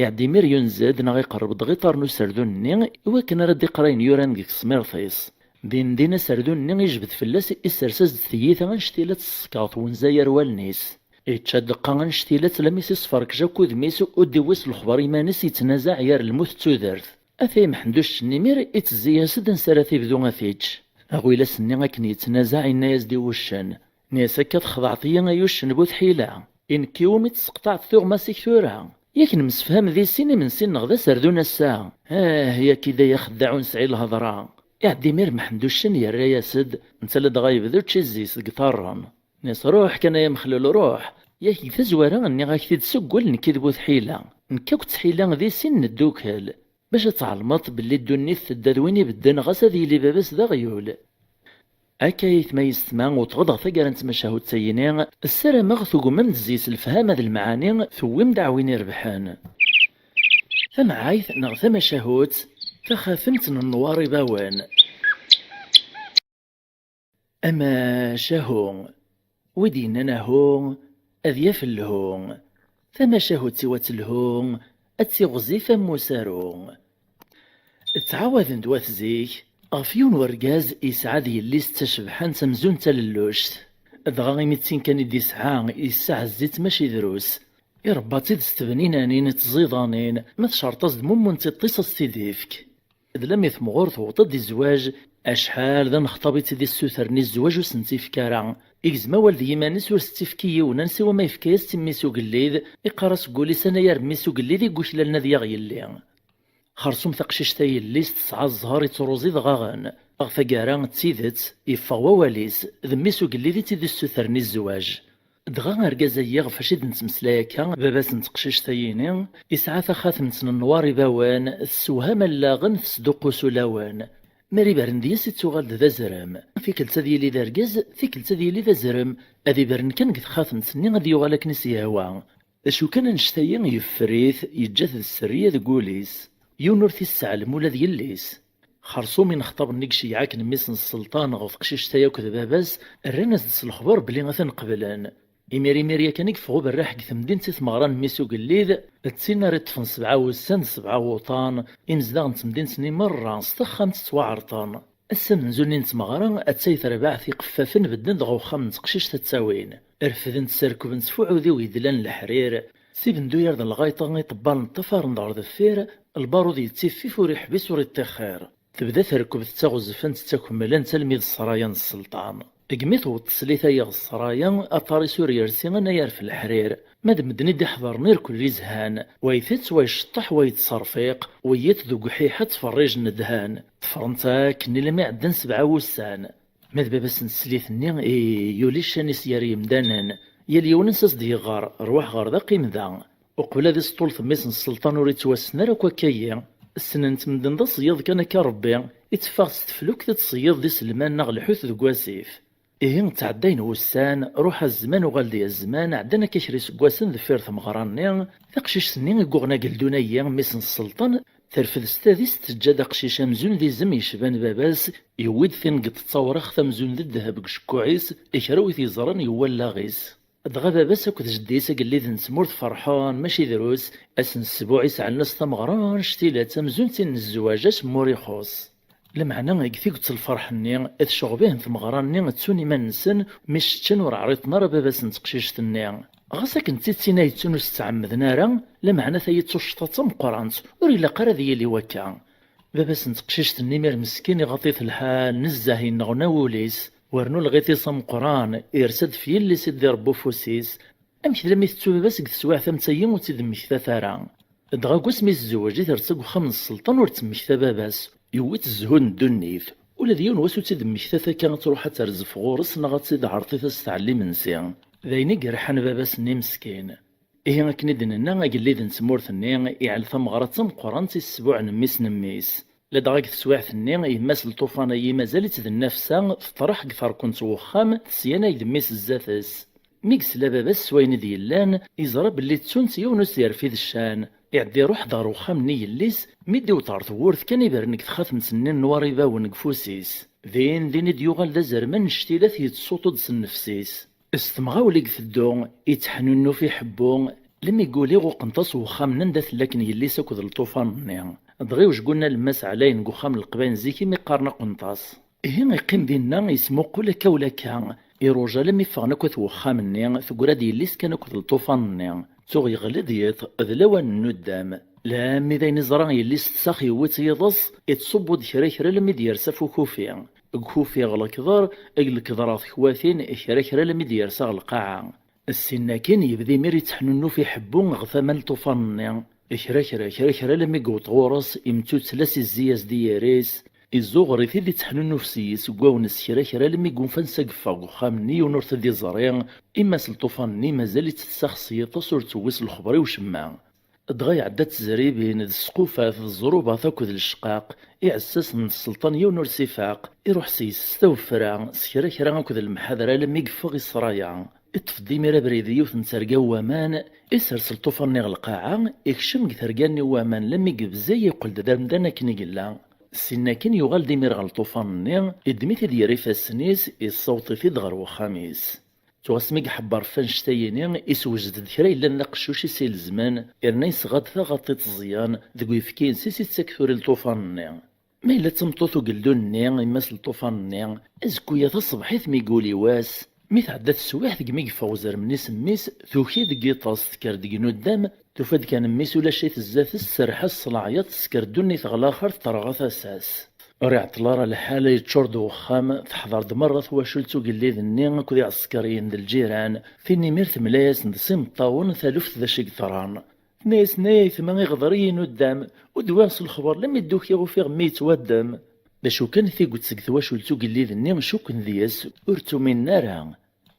Iɛedda imir yunez-d neɣ iqerreb-d ɣer iṭarren userdun-nni i wakken ara d-iqer ayen yuran deg tesmirt-is. Din din aserdun-nni ijbed fell-as, isers-as-d tiyita annect-ila tṣeṣkeɣ twenza gar wallen-is. Ičča ddeqqa annect-ila tlami s isferkej akk udem-is, ur d-iwwi s lexber iman-is, yettnazaɛ gar lmut d tudert. Atay Mḥend uccen imir ittezzi-yas-d ansi ara t-ibdu ad t-ičč. Aɣilas-nni akken yettnazaɛ, inna-yas-d i wuccen: "Nni-as akka texdeɛḍ-iyi ay uccen bu tḥila. I nekk iwumi tesseqṭaɛeḍ tuɣmas-ik tura? Yak nemsefham di sin imensi-nneɣ d aserdun ass-a." "Ah, yak i d ay axeddaɛ ur nesɛi lhedra." Iɛedda imir Mḥend uccen, yerra-yas-d, netta ladɣa yebda učči-s deg-s deg iṭarren. Nni-as: "Ruḥ kan ay amexlul, ruḥ. Yak deg tazwara nniɣ-ak-t-id seg wul, nekk i d bu tḥila. Nekk akk d tḥila di sin neddukel. Bac ad tɛelmeḍ belli ddunit tedda d win ibedden ɣas ad yili baba-s d aɣyul." Akka aytma yessetma, uṭɣeḍ ɣer taggara n tmacahut-ayini, ssarameɣ tugmem-d zzi-s lefhama d lemɛani, tewwim-d aɛwin irebḥen. Tamɛayt neɣ tamacahut, taxatemt n Nnwar ibawen. Amacahu, wi d-yennan ahu, ad yaf lhu. Tamacahut-iw ad telhu, ad tiɣzif am usaru. Ttɛawaden-d wat zik, ɣef yiwen wergaz yesɛa d yelli-s d tacebḥant amzun d talelluct. Dɣa imi d tin kan i d-isɛa, yessaɛezz-itt mačči drus. Irebba-tt-id s tbninanin d tẓidanin, ma tcerṭ-as-d mummu n tiṭ-is ad s-t-id-ifk. D lami temɣur tewweḍ-d i zzwaǧ, acḥal d anexṭab i tt-id-issutren i zzwaǧ ur sen-tt-ifk ara. Igzem awal d yiman-is ur s-tt-ifk i yiwen, ansi wama yefka-yas-tt i mmi-s ugellid, iqqar-as deg wul-is anayer n mmi-s ugellid i yuklalen ad yaɣ yelli. Xersum taqcict-a yelli-s tesɛa zzher ittruẓ idɣaɣen. Ɣer taggara, d tidet, yeffeɣ wawal-is, d mmi-s ugellid i tt-id-issutren i zzwaǧ. Dɣa argaz-agi ɣef wacu i d-nettmeslay akka, baba-s n teqcict-ayini, yesɛa taxatemt n Nnwar ibawen, tessewham allaɣen, tesduqqus ulawen. Mi ara ibren deg-s, ittuɣal-d d azrem. Tikkelt ad yili d argaz, tikkelt ad yili d azrem. Ad ibren kan deg texxatemt-nni, ad yuɣal akken i s-yehwa. D acu kan, annect-ayi yeffer-it, yeǧǧa-t d sserriya deg wul-is. Yiwen ur t-isseɛlem ula d yelli-s. Xersum inexṭaben-nni i iceyyeɛ akken mmi-s n sselṭan ɣef teqcict-a akk d baba-s, rran-as-d s lexber belli atan qeblen. Imir imir yakan i yeffeɣ uberriḥ deg temdint i tmeɣra n mmi-s ugellid, d tin ara iṭṭfen sebɛa wussan d sebɛa wuṭan, imezdaɣ n temdint-nni merra s texxamt ttwaɛerḍen. Ass amenzu-nni n tmeɣra, attay terbaɛt iqeffafen bedden-d ɣer uxxam n teqcict ad tt-awin. Refdent s rrekbent f uɛudiw yedlan leḥrir. Si Bendu yerden lɣayṭa iṭebbalen ṭṭafaren-d ɣer deffir, lbarud yettiffif ur iḥbis ur iṭṭixxir. Tebda terkeb tettaɣezfent ttakemmlent almi d ṣṣraya n sselṭan. Degmi tewweḍ teslit-agi ɣer ṣṣraya, aṭar-is ur yersi anayer f leḥrir. Ma d medden i d-iḥḍren irkel izhan, wa itett, wa iceṭṭeḥ, wa yettṣerfiq, wiyiḍ deg uḥiḥa ttferrijen ddhan. Ṭṭfren-tt akken ilammi ɛeddan sebɛa wussan. Ma d baba-s n teslit-nni, i, yuli ccan-is gar yemdanen. Yal yiwen ansa s-d-yeɣɣar, rwaḥ ɣer da, qqim da. Uqbel ad isṭulṭ mmi-s n sselṭan ur ittwassen ara akk akka-yi. Ssnen-t medden d aṣeyyiḍ kan akka Rebbi, itteffeɣ-d s teflukt ad t-ṣeyyiḍ d iselman neɣ lḥut deg wasif. Ihi ttɛeddayen wussan, ruḥ a zzman uɣal-d ya zzman, ɛeddan akka kra iseggasen deffir tmeɣra-nni, taqcict-nni i yuɣen ageldun-ayi, mmi-s n sselṭan, terfed s tadist teǧǧa-d aqcic amzun d izem yecban baba-s, yewwi-d tineggeḍt d tawraɣt amzun d ddheb deg ucekkuɛ-is, i kra wi t-yeẓran yewwa allaɣ-is. Dɣa baba-s akked jeddi-s agellid n tmurt ferḥen, mačči drus, ass n ssbuɛ i sɛan-as tameɣra annect-ilat amzun d tin n zzwaǧ, ass n wur ixuṣ. Lameɛna deg tiget lferḥ-nni, tecɣeb-ihen tmeɣra-nni ttun iman-nsen, mi s-ččan ur ɛriḍen ara baba-s n teqcict-nni. Ɣas akken d tidet-nni ay ttun ur s-ttɛemmden ara, lameɛna tayi d tuccḍa d tameqqrant, ur ilaq ara ad yili wakka. Baba-s n teqcict-nni imir meskin iɣaḍ-it lḥal, nezzeh yenneɣna wul-is, wernu lɣit-is ameqqran, yersa-d f yelli-s i d-irebba ufus-is. Amek tella mi tettu baba-s deg teswiɛt am tayi ur tt-id-mmektat ara? Dɣa deg wasmi yezweǧ i tersa deg uxxam n sselṭan ur ttemmekta baba-s, yewwi-tt zzhu n ddunit. Ula d yiwen wass ur tt-id-mmektat akka ad truḥ ad terzef ɣur-s neɣ ad tt-id-ɛerḍ i tasteɛla imensi. D ayen i yerḥan baba-s-nni meskin. Ihi akken i d-nenna, agellid n tmurt-nni iɛell tameɣra d tameqqrant i ssbuɛ n mmi-s n mmi-s. Ladɣa deg teswiɛt-nni, yemma-s n lṭufan-ayi mazal-itt d nnafsa, teṭreḥ deg terkent n wexxam, tesyanay-d mmi-s zdat-s. Mi yesla baba-s s wayen i d-yellan, yeẓra belli ttunt yiwen ur s-yerfid ccan. Iɛedda iruḥ-d ɣer wexxam-nni yelli-s, mi d-iwweḍ ɣer tewwurt kan ibren deg txatemt-nni n Nnwar ibawen deg ufus-is. Din din i d-yuɣal d azerman n cctilat yettsuṭu-d s nnefs-is. S temɣawla i iteddu, itteḥnunnuf iḥebbu, lmi yuli ɣuqqent-as wexxam-nni anda tella akken yelli-s akked lṭufan-nni. Dɣa iwejgun alemmas ɛlayen deg uxxam n leqbayen zik imi qqaren aqunṭas. Ihi iqqim dinna, yesmuqul akka ula akka, iruja alammi ffɣen akk at wexxam-nni, teggra-d yelli-s kan akked lṭufan-nni. Tuɣ yeɣli-d yiḍ, d lawan n nuddam. Lammi d ayen iẓra yelli-s tsax yewwi-tt yiḍes, ittṣubbu-d kra kra alammi d-yersa f ukufi. Deg ukufi ɣer lekḍer, deg lekḍer ɣer tekwatin, kra kra alammi d-yersa ɣer lqaɛa. Ssin akkin yebda imir itteḥnunnuf iḥebbu ɣer tama n lṭufan-nni. Kra kra, kra kra alammi yewweḍ ɣur-s, imttuttla-s izzi-as-d i yiri-s, izzuɣer-it-id itteḥnunnuf s-yes deg wawnes kra kra alammi gunfan s ageffeɣ deg uxxam-nni yiwen ur t-id-iẓri, imma s lṭufan-nni mazal-itt tessax s yiḍes ur tewwi s lexber i ucemma. Dɣa iɛedda d tezribin, d squfat, d ẓrubat akked lecqaq, iɛessasen n sselṭan yiwen ur s-ifaq, iruḥ s-yes s tawefra, s kra kra akked lemḥadra alammi yeffeɣ i ṣṣraya. Iṭṭef-d imir abrid i yiwet n terga n waman, isers lṭufan-nni ɣer lqaɛa, ikcem deg terga-nni n waman lammi yebzeg, yeqqel-d d amdan akken i yella. Syin akin yuɣal-d imir ɣer lṭufan-nni, iddem-it-id ger ifassen-is, issaweḍ-it-id ɣer wexxam-is. Tuɣ asmi iḥebber ɣef annect-ayini, isewjed-d kra yellan d aqeccuc i s-ilezmen, yerna yesɣa-d taɣaṭ iṭeẓyan deg uyefki-ines i s-ittak tura i lṭufan-nni. Ma yella d tameṭṭut ugeldun-nni, yemma-s n lṭufan-nni, azekku-ya taṣebḥit mi yuli wass, mi tɛedda teswiɛt deg mi yeffeɣ uzrem-nni s mmi-s, tuki deg yiṭes, tekker deg nuddam, tufa-d kan mmi-s ulac-it zdat-s, tserreḥ-as s leɛyaḍ, tesker ddunit ɣer laxert, terɣa tasa-s. Ur iɛeṭṭel ara lḥal, yeččur-d uxxam, teḥḍer-d merra twacult ugellid-nni akked iɛsekriyen d lǧiran, tin imir temla-yasen-d s imeṭṭawen taluft d acu i yeḍran. Tenna-yasen: "Ay aytma, iɣḍer-iyi nuddam, ur d-wwiɣ s lexber, lammi d-ukiɣ ufiɣ mmi yettwaddem." D acu kan, tiget seg twacult ugellid-nni cukken deg-s, ur ttuminen ara.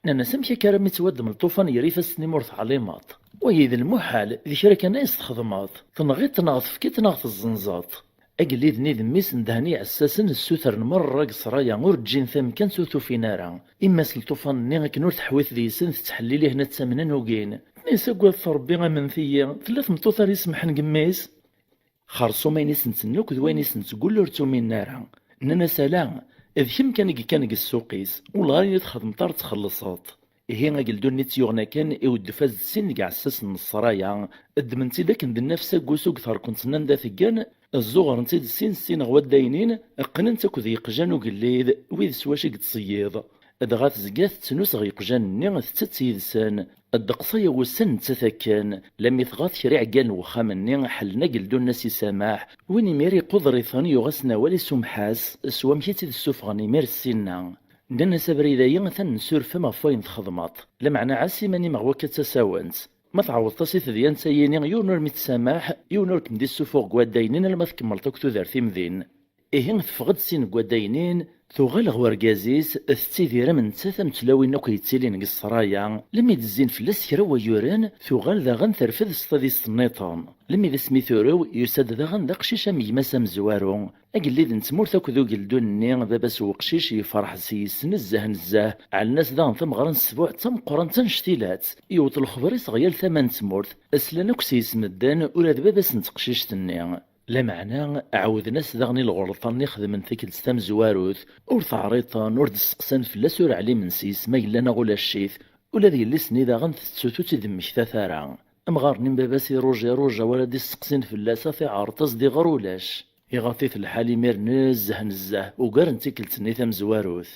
Nnan-as: "Amek akka armi yettwaddem lṭufan ger ifassen-im ur teɛlimeḍ? Wagi d lmuḥal, d kra kan ay s-txedmeḍ. Tenɣiḍ-t neɣ tefkiḍ-t neɣ tezzenzeḍ." Agellid-nni d mmi-s ndehen i iɛessasen, ssutren merra deg ssraya, ur ǧǧin tamkant ur t-ufin ara. Imma-s n lṭufan-nni akken ur teḥwit deg-sen, tettḥellil-ihen ad t-amnen, ugin. Tenna-yas: "Agadet Rebbi, amnet-iyi, tella tmeṭṭut ara isemḥen deg mmi-s?" Xerṣum ayen i sen-tenna akk d wayen i sen-tgul ur ttuminen ara. Nnan-as: "Ala, d kemm kan i yekkan deg ssuq-is, wellah ayen i txedmeḍ ara txellṣeḍ." Ihi ageldu-nni tt-yuɣen akken, iweddef-as-d sin deg iɛessasen n ssraya, ddmen-tt-id akken d nnefs aggus u deg terkent-nni anda teggan, zzuɣren-tt-id sin sin ɣer waddaynin, qqnen-tt akked yeqjan ugellid, wid s wacu i yettṣeyyid. Dɣa tezga tettnus ɣer yeqjan-nni, tettett yid-sen. Ddeqs aya wussan nettat akken, lammi tɣaḍ kra iɛeggalen n wexxam-nni, ḥellen ageldu-nni ad s-isamaḥ. Win imir iquder-iten, yuɣ-asen awal, isumeḥ-as s wamek i tt-id-ssufɣen imir ssinna. Nnan-as: "Abrid-ayi atan nsuref-am ɣef wayen txedmeḍ. Lameɛna ɛass iman-im ɣer wakka d tasawent. Ma tɛawdeḍ-as i tedyant-ayini, yiwen ur m-ittsamaḥ, yiwen ur kem-d-issuffuɣ deg waddaynin alamma tkemmleḍ akk tudert-im din." Ihi teffeɣ-d sin deg waddaynin, tuɣal ɣer urgaz-is, tettidir am nettat am tlawin akk yettilin deg ssraya, lammi d-zzin fell-as kra n wayyuren, tuɣal daɣen terfed s tadist nniḍen. Lammi d asmi turew, yusa-d daɣen d aqcic am gma-s amezwaru. Agellid n tmurt akked ugeldun-nni, baba-s n weqcic, yefreḥ s yes nezzeh nezzeh, ɛellen-as daɣen tameɣra n ssbuɛ d tameqqrant annect-ilat. Yewweḍ lexber-is ɣer yal tama n tmurt, slan akk s yes medden, ula d baba-s n teqcict-nni. Lameɛna, ɛawden-as daɣen i lɣelṭa-nni xedmen tikkelt tamezwarut, ur t-ɛriḍen, ur d-steqsan fell-as, ur ɛlimen s yes ma yella neɣ ulac-it, ula d yelli-s-nni daɣen tettut ur tt-id-mmektat ara. Amɣar-nni n baba-s iruj iruj, awal ad d-isteqsin fell-as, ad t-iɛreḍ, ad s-d-iɣer ulac. Iɣaḍ-it lḥal imir nezzeh nezzeh, ugar n tikkelt-nni tamezwarut.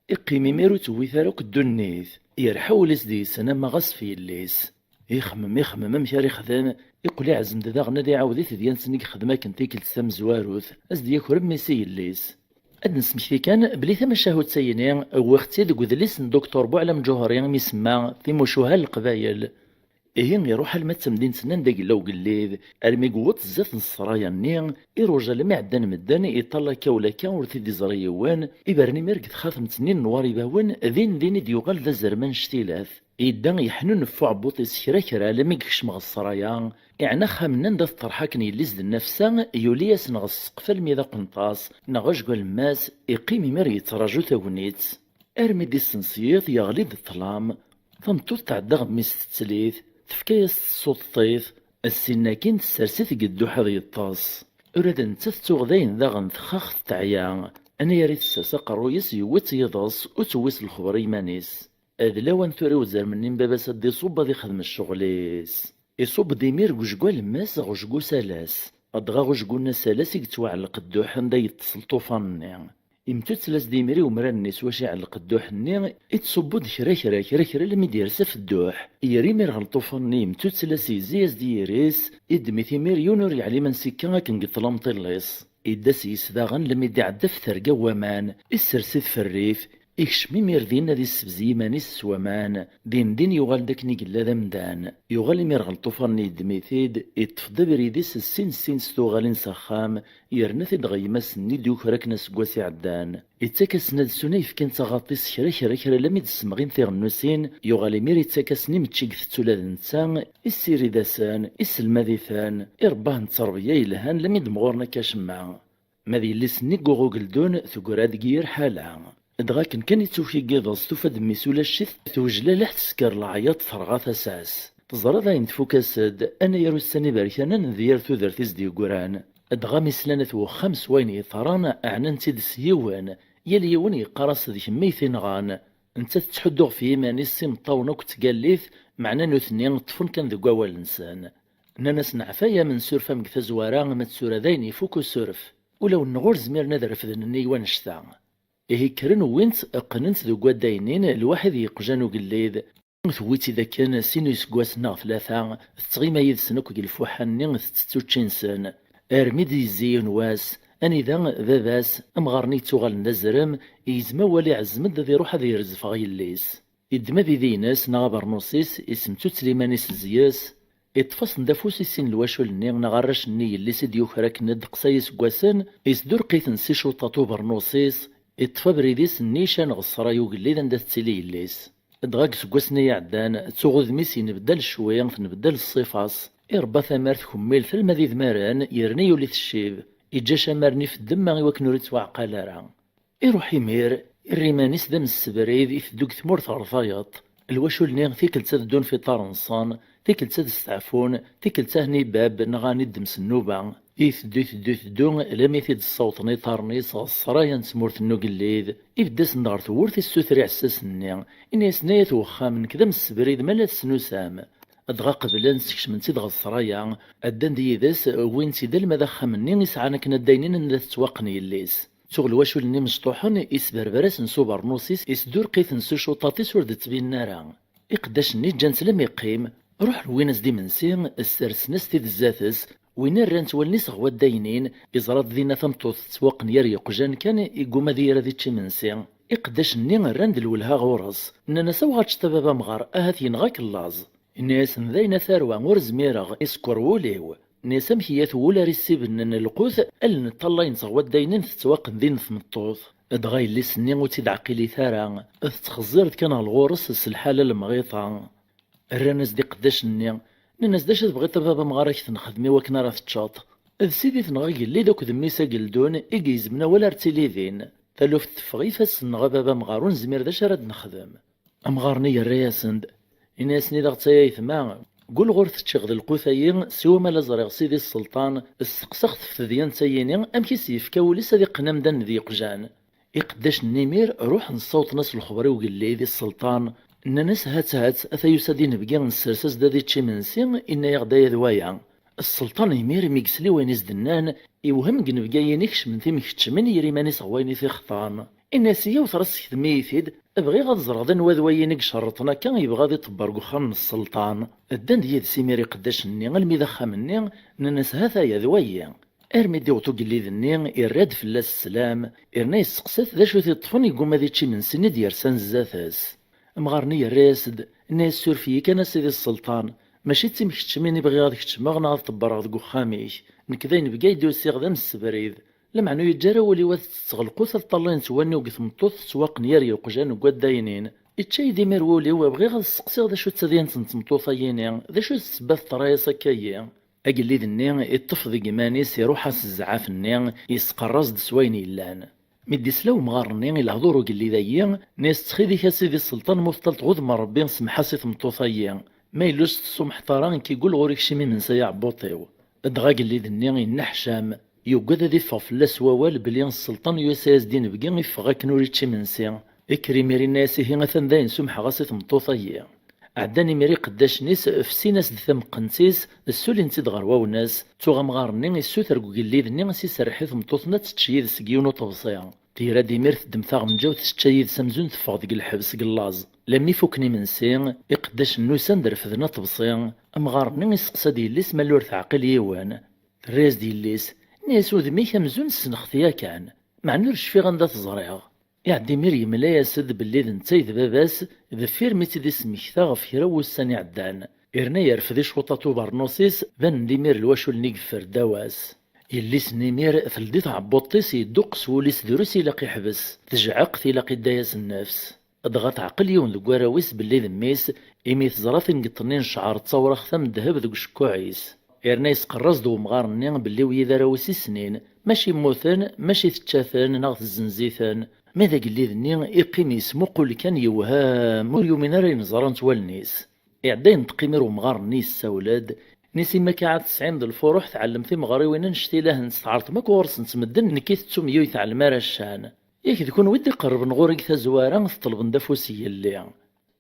Iqqim imir ur tewwit ara akk ddunit, yerḥa wul-is deg-sen ama ɣas f yelli-s. Ixemmem, ixemmem amek ara ixdem, iqqel iɛzem-d daɣen ad iɛawed i tedyant-nni i yexdem akken tikkelt tamezwarut, ad s-d-yaker mmi-s i yelli-s. Ad d-nesmekti kan belli tamacahut-ayini wwiɣ-tt-id deg udlis n Duktur Buɛlam Ǧuhri imi isemma Timucuha n Leqbayel. Ihi iruḥ alma d tamdint-nni anda yella ugellid, armi yewweḍ zdat n ssraya-nni, iruja almi ɛeddan medden, iṭall akka u lakka ur t-id-iẓri yiwen, ibren imir deg txatemt-nni n Nwar Ibawen, din din i d-yuɣal d azrem annect-ilat. Yedda yeḥnunef uɛebbuḍ-is kra kra, almi yekcem ɣer ssraya, iɛna axxam-nni anda teṭṭerḥ akken yelli-s d nnefsa, yuli-yasen ɣer ssqef almi d aqenṭas, neɣ ajgu alemmas, iqqim imir yettraǧu tagnit. Armi d-isens yiḍ, yeɣli-d ṭṭlam, tameṭṭut tɛedda ɣer mmi-s tettlet, tefka-yas-d tsuṭṭit, ssin akin tessers-it deg dduḥ ad yeṭṭes. Ula d nettat tuɣ dayen daɣen texxax teɛya, anayer i tessers aqerruy-is yewwi-tt yiḍes, ur tewwi s lexber i yiman-is. D lawan tura i uzrem-nni n baba-s ad d-iṣubb ad ixdem ccɣel-is. Iṣubb-d imir deg ujgu alemmas ɣer ujgu usalas, dɣa ɣer ujgu-nni asalas i yettwaɛelleq dduḥ anda yeṭṭes lṭufan-nni. Imtuttla-s-d imir i umrar-nni s wacu iɛelleq dduḥ-nni, ittṣubbu-d kra kra kra kra almi d-yers ɣef dduḥ. Yerra imir ɣer lṭufan-nni, imtuttla-s, yezzi-yas-d yiri-s, iddem-it imir yiwen ur yeɛlim ansi akka akken deg ṭṭlam ṭillis. Idda s yis daɣen almi d-iɛedda ɣef terga n waman, issers-it f rrif, ikcem imir din ad issebzeg iman-is s waman, din din yuɣal-d akken i yella d amdan. Yuɣal imir ɣer lṭufan-nni, yeddem-it-id, iṭṭef-d abrid-is sin sin s tuɣalin s axxam, yerna-t-id ɣer gma-s-nni d-yuker akken aseggas iɛeddan. Ittak-asen ad ssun ayefki n taɣaṭ-is kra kra kra almi d-ssemɣin tiɣennusin, yuɣal imir ittak-asen imečči deg tettula d netta, issirid-asen, isselmad-iten, irebbah n tterbiya yelhan almi d-mɣuren akka acemma. Ma d yelli-s-nni n uɣ ugeldun, tegra deg yir ḥala. Dɣa akken kan ittuki yiḍes, tufa-d mmi-s ulac-it, tewjlaleḥ, tesker leɛyaḍ, terɣa tasa-s. Teẓra dayen tfuk-as-d, anayer ussan iberkanen d yir tudert i s-d-yeggran. Dɣa mi slan at wexxam s wayen yeḍran, ɛnan-tt-id s yiwen, yal yiwen yeqqar-as d kemm i t-inɣan. Nettat tettḥuddu ɣef yiman-is s imeṭṭawen akk d tgallit, meɛna nutni ṭṭfen kan deg wawal-nsen. Nnan-as neɛfa-yam, nsuref-am deg tazwara, ma d tura dayen ifuk usuref. Ulawen-nneɣ ur zmiren ad refden nnig wannect-a. Ihi kkren wwin-tt, qqnen-tt deg waddaynin, lwaḥid yeqjan ugellid. Tewwi-tt-id akken sin iseggasen neɣ tlata, tettɣima yid-sen akk deg lfuḥa-nni, tettett učči-nsen. Armi d-yezzi yiwen wass, anida baba-s, amɣar-nni yettuɣalen d azrem, yegzem awal, iɛezzem-d ad iruḥ ad yerrez ɣef yelli-s. Yeddem abidi-ines neɣ abernus-is, isemttutel iman-is zzi-s, iṭṭef-asen-d afus i sin lwacul-nni neɣ arrac-nni yelli-s i d-yuker akken ddeqs-a iseggasen, isdurq-iten s icuṭaṭ ubernus-is, iṭṭef abrid-is nnican ɣer ṣṣray ugellid anda tettili yelli-s. Dɣa deg iseggasen-nni iɛeddan, tuɣ udem-is yenbeddal cwi, tenbeddal ṣṣifa-s, irebba tamart kemmilt alma d idmaren, yerna yuli teccib, iǧǧa acamar-nni f ddemma i wakken ur ittwaɛqal ara. Iruḥ imir, irra iman-is d amsebrid, iteddu deg tmurt ɣer tayeḍ. Lwacul-nni tikkelt ad ddun f iṭar-nsen, tikkelt ad steɛfun, tikkelt ahen ibab neɣ ahen iddem s nnuba. Iteddu, iteddu, iteddu, lammi t-id-ssawḍen iṭarren-is ɣer ṣṣraya n tmurt n ugellid. Ibedd-asen-d ɣer tewwurt, issuter iɛessasen-nni. Ini-asen ay at wexxam, nekk d amsebrid, ma la tesnusam. Dɣa qeblen, skecmen-tt-id ɣer ṣṣraya, ddan-d yid-s, wwin-tt-id alma d axxam-nni i sɛan akken addaynin anda tettwaqqen yelli-s. Tuɣ lwacul-nni mecṭuḥen, isberber-asen s ubernus-is, isdurq-iten s ucuṭaṭ-is ur d-ttbinen ara. Iqeddacen-nni ǧǧan-tt lam iqqim, ruḥen wwin-as-d imensi, ssersen-as-t-id zdat-s, win rran-tt wallen-is ɣer waddaynin, iẓra-d dinna tameṭṭut tettwaqqen gar yeqjan kan, igguma ad yir ad ičč imensi. Iqeddacen-nni rran-d lwelha ɣur-s, nnan-as: "Awɣa teččeḍ a baba amɣar, ahat yenɣa-k llaẓ." Inna-yasen: "Dayen a tarwa, ur zmireɣ, isekkeṛ wul-iw." Nni-as: "Amek iyyat wul ara issibennen lqut, allen ṭṭallayen-tt ɣer waddaynin tettwaqqen din tmeṭṭut?" Dɣa yelli-s-nni ur tt-id-ɛqilit ara, tettxeẓẓir-d kan ɣer ɣur-s s lḥala lemɣiṭa. Rran-as-d iqeddacen-nni, nnan-as: "D acu tebɣiḍ a baba amɣar ad k-t-nexdem i wakken ara teččeḍ?" D sidi-tneɣ agellid akked mmi-s ageldun i igezmen awal ar tili din. Taluft teffeɣ ifassen-nneɣ a baba amɣar, ur nezmir d acu ara d-nexdem. Amɣar-nni yerra-yasen-d, ini-asen: "Id aɣ-ttay ayetma, gul ɣur teččiɣ d lqut-ayi, siwa ma la ẓriɣ sidi sselṭan, sseqsaɣ-t ɣef tedyant-ayini, amek i s-yefka wul-is ad iqqen amdan d yeqjan." Iqeddacen n imir ruḥen ssawḍen-as lexber i ugellid, i sselṭan, nnan-as: "Hat, hat, ata yusa-d inebgi, nessers-as-d ad ičč imensi, inna-yaɣ-d aya d waya." Sselṭan imir, imi yesli wayen i s-d-nnan, iwhem deg inebgi-ayini kecmen timkeččmin, yerra iman-is ɣer wayen i t-ixḍan. Inna-as: "Iyyaw tura ssektem-iyi-t-id, bɣiɣ ad ẓreɣ d anwa d wayi i icerrṭen akka, yebɣa ad iṭebber deg uxxam n sselṭan." Ddan-d yid-s imir iqeddacen-nni almi d axxam-nni, nnan-as: "Hat-aya d wayi." Armi d-iwweḍ ugellid-nni, irra-d fell-as sslam, irna yesteqsa-t d acu t-iṭṭfen yegguma ad ičč imensi-nni d-yersan zdat-s. Amɣar-nni yerra-yas-d, inna-yas: "Suref-iyi kan a sidi sselṭan, mačči d timkeččmin i bɣiɣ ad keččmeɣ neɣ ad ṭebbreɣ deg uxxam-ik. Nekk d ayen bga i d-usiɣ d amsebrid. Lameɛna ur yeǧǧi ara wul-iw ad tetteɣ lqut ad ṭṭallayen-tt wallen-iw deg tmeṭṭut tettwaqqen gar yeqjan deg waddaynin. Ičča-yi-d imir wul-iw, bɣiɣ ad sseqsiɣ d acu d tadyant n tmeṭṭut-ayini, d acu d ssebba teḍra-yas akka-yi?" Agellid-nni iṭṭef deg iman-is, iruḥ-as zzɛaf-nni, yesqerr-as-d s wayen yellan. Mi d-isla umɣar-nni i lehdur ugellid-ayi, nni-as: "Ttxil-ik a sidi sselṭan, ma ur teṭṭal tɣudem Rebbi, semmeḥ-as i tmeṭṭut-ayi. Ma yella ur s-tessumḥeḍ ara, nekk igul ɣur-i keččim imensi ay aɛebbuṭ-iw." Dɣa agellid-nni yenneḥcam, yuggad ad iffeɣ fell-as wawal belli sselṭan yusa-yas-d inebgi iffeɣ akken ur ičči imensi. Ikker imir inna-yas: "Ihi atan dayen sumḥeɣ-as i tmeṭṭut-ayi." Ɛeddan imir iqeddacen-is, fessin-as-d tameqqent-is, ssulin-tt-id ɣer wawnas. Tuɣ amɣar-nni issuter deg ugellid-nni a s-iserreḥ i tmeṭṭut-nni ad tečč yid-s deg yiwen uṭebsi. Tira-d imir teddem taɣenǧawt tečča yid-s amzun teffeɣ deg lḥebs deg llaẓ. Lammi fukken imensi, iqeddacen-nni usan-d refden aṭebsi. Amɣar-nni isteqsa-d yelli-s ma ur teɛqil yiwen. Terra-yas-d yelli-s, nni-as: "Udem-ik amzun ssneɣ-t yakan, meɛna ur cfiɣ anda t-ẓriɣ." Iɛedda imir yemla-yas-d belli d netta i d baba-s deffir mi tt-id-ismekta ɣef kra n wussan iɛeddan, yerna yerfed icuṭaṭ ubernus-is, banen-d imir lwaculen i yeffer ddaw-as. Yelli-s n imir teldi tɛebbuḍt-is, yedduqqes wul-is drus, ilaq iḥbes, tejɛeq, tilaq idda-yas nnefs. Dɣa teɛqel yiwen deg warraw-is belli d mmi-s, imi teẓra tingeṭ-nni n ccɛer d tawraɣt am ddheb deg ucekkuɛ-is. Yerna yesqerr-as-d wemɣar-nni belli wid d arraw-is i snin, mačči mmuten, mačči tečča-ten neɣ tezzenz-iten. Ma d agellid-nni iqqim yesmuqul kan yewhem, ur yumin ara ayen ẓrant wallen-is. Iɛedda yenṭeq imir umɣar-nni yessawel-d, nni-s: "Imma akka ɛad tesɛim d lfuruḥ, tɛellem timeɣriwin annect-a lahent, tɛerḍem akk ɣur-sent medden, nekk i tettum yuyt ɛellem ara ccan. Yak d kunwi i d-iqerrben ɣur-i deg tazwara, teṭlebem-d afus n yelli.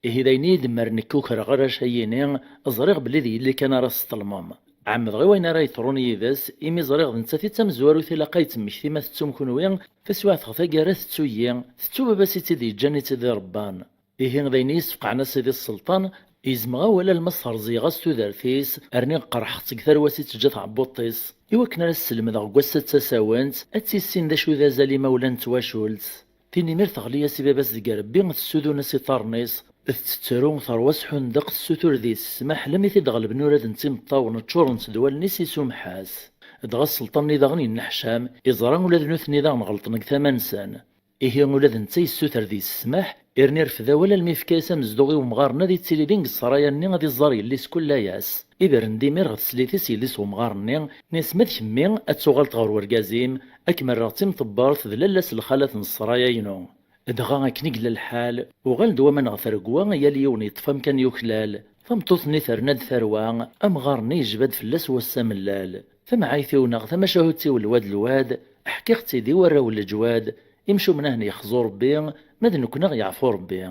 Ihi d ayen i yi-d-mmar nekk ukreɣ arrac-ayini, ẓriɣ belli d yelli kan ara teṭṭlmem. Ɛemmdeɣ i wayen ara yeḍrun yid-s, imi ẓriɣ d nettat i d tamezwarut ilaq ad yettmekti ma tettum kunwi, taswiɛt ɣer taggara tettu-yi, tettu baba-s i tt-id-yeǧǧan i tt-id-irebban. Ihi d ayen i yi-sfeqɛen a sidi sselṭan, gezmeɣ awal alma sserẓeyeɣ-as tudert-is, rniɣ qerḥeɣ-tt deg tarwa-s i teǧǧa tɛebbuḍt-is, i wakken ara s-slemdeɣ deg wass-a d tasawent, ad tissin d acu d azal imawlan n twacult." Tin imir teɣli-yas i baba-s deg irebbi, tessudun-as iḍarren-is, tettru, terwa s ḥundeq, tessutur deg-s ssmaḥ, lemmi t-id-ɣelben urad n timeṭṭawen ččurent d wallen-is, isumeḥ-as. Dɣa sselṭan-nni daɣen yenneḥcam, iẓra ula d nutni daɣen ɣelṭen deg tama-nsen. Ihi ula d netta yessuter deg-s ssmaḥ, irni irfed awal almi yefka-yas amezduɣ i wemɣar-nni ad ittili din deg ssraya-nni ad iẓẓar yelli-s kull ass. Ibren-d imir ɣer teslit-is yelli-s wemɣar-nni, nni-as: "Ma d kemmi, ad tuɣaleḍ ɣer wergaz-im, ad kem-rreɣ d timṭebbart d lalla-s lxalat n ssraya-inu." Dɣa akken i yella lḥal, uɣal-d waman ɣer tregwa, yal yiwen yeṭṭef amkan yuklal. Tameṭṭut-nni terna-d tarwa, amɣar-nni yejba-d fell-as wass amellal. "Tamɛayt-iw neɣ tamacahut-iw lwad lwad, ḥkiɣ-tt-id i warraw n leǧwad, imcumen ahen yexzu Rebbi, ma d nekkni aɣ yeɛfu Rebbi."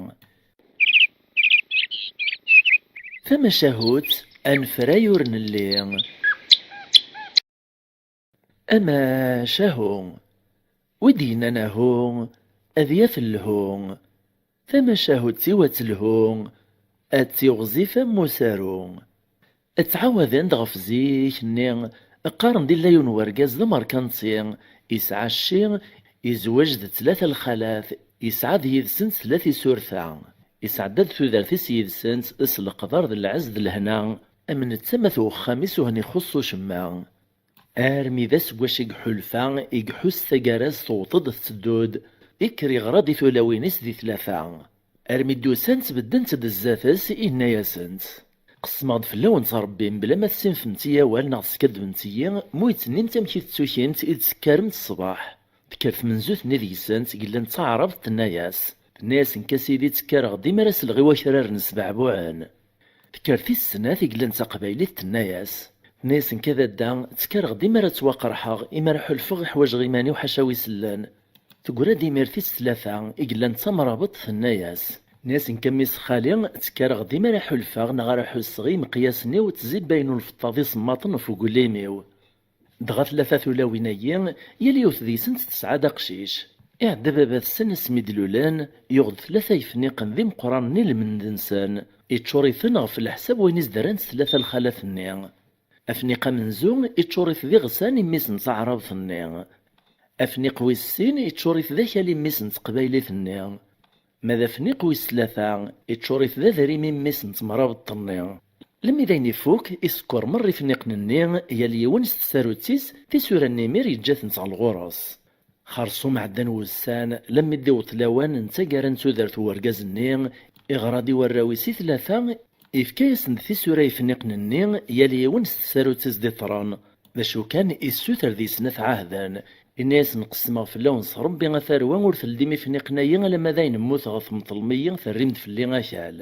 Tamacahut, anefray ur nelli. Amacahu. Wi d-yennan ahu, ad yaf lhu. Tamacahut-iw ad telhu, ad tiɣzif am usaru. Ttɛawaden-d ɣef zik-nni, qqaren-d illa yiwen wergaz d amerkanti, yesɛa cci, yezweǧ d tlata lxalat, yesɛa d yid-sent tlata isurta. Yesɛedda-d tudert-is yid-sent s leqder d lɛezz d lehna, am netta ma t wexxam-is ur hen-ixuṣṣ ucemma. Armi d aseggas i iḥulfa, i iḥuss taggara-s tewweḍ-d tetteddu-d, ikker iɣra-d i tulawin-is di tlata. Armi d-usant beddent-d zdat-s, inna-yasent: "Qesmeɣ-d fell-awent Rebbi, mebla ma tessinfemt-iyi awal neɣ teskaddbemt-iyi, mu yi-d-tennimt amek i tettukimt i d-tekkaremt ṣṣbeḥ." Tekker tmenzut-nni deg-sent, yellan d taɛrabt, tenna-yas: "Tenna-yas nekk a sidi ttekkareɣ-d imi ara selleɣ i wakraren sbeɛbuɛen." Tekker tis snat i yellan d taqbaylit, tenna-yas: "Tenna-yas nekk a dadda ttekkareɣ-d imi ara ttwaqerḥeɣ, imi ara ḥulfeɣ i ḥwajeɣ iman-iw ḥaca wi sellen." Teggra-d imir tis tlata i yellan d tamrabeḍt, tenna-yas: "Tenna-yas nekk a mmi-s xali ttekkareɣ-d imi ara ḥulfeɣ neɣ ara ḥusseɣ i imeqyasen-iw ttzibayyen ulfeṭṭa d isemmaḍen ɣef uglim-iw." Dɣa tlata tulawin-agi, yal yiwet deg-sent tesɛa-d aqcic. Iɛedda baba-tsen asmi d-lulen, yuɣ-d tlata yefniqen d imeqqranen i lmend-nsen, iččur-iten ɣef leḥsab wayen i s-d-rrant tlata lxalat-nni. Afniq amenzu iččur-it d iɣsan i mmi-s n taɛrabt-nni. Afniq wis sin iččur-it d akal i mmi-s n teqbaylit-nni. Ma d afniq wis tlata, iččur-it d adrim i mmi-s n temrabeḍt-nni. Lemmi d ayen ifuk, isekkeṛ merra ifniqen-nni, yal yiwen s tsarut-is, tisura-nni imir yeǧǧa-tent ɣer ɣur-s. Xerṣum ɛeddan wussan, lemmi d-iwweḍ lawan n taggara n tudert n urgaz-nni, iɣra-d i warraw-is i tlata, ifka-yasen-d tisura ifniqen-nni, yal yiwen s tsarut-is d-iṭṭren. D acu kan, issuter deg-sen ad t-ɛahden. Inna-yasen: "Qesmeɣ fell-awen s Ṛebbi a tarwa, ur teldim ifniqen-ayi alamma d ayen mmuteɣ temṭlem-iyi, terrim-d fell-i akal."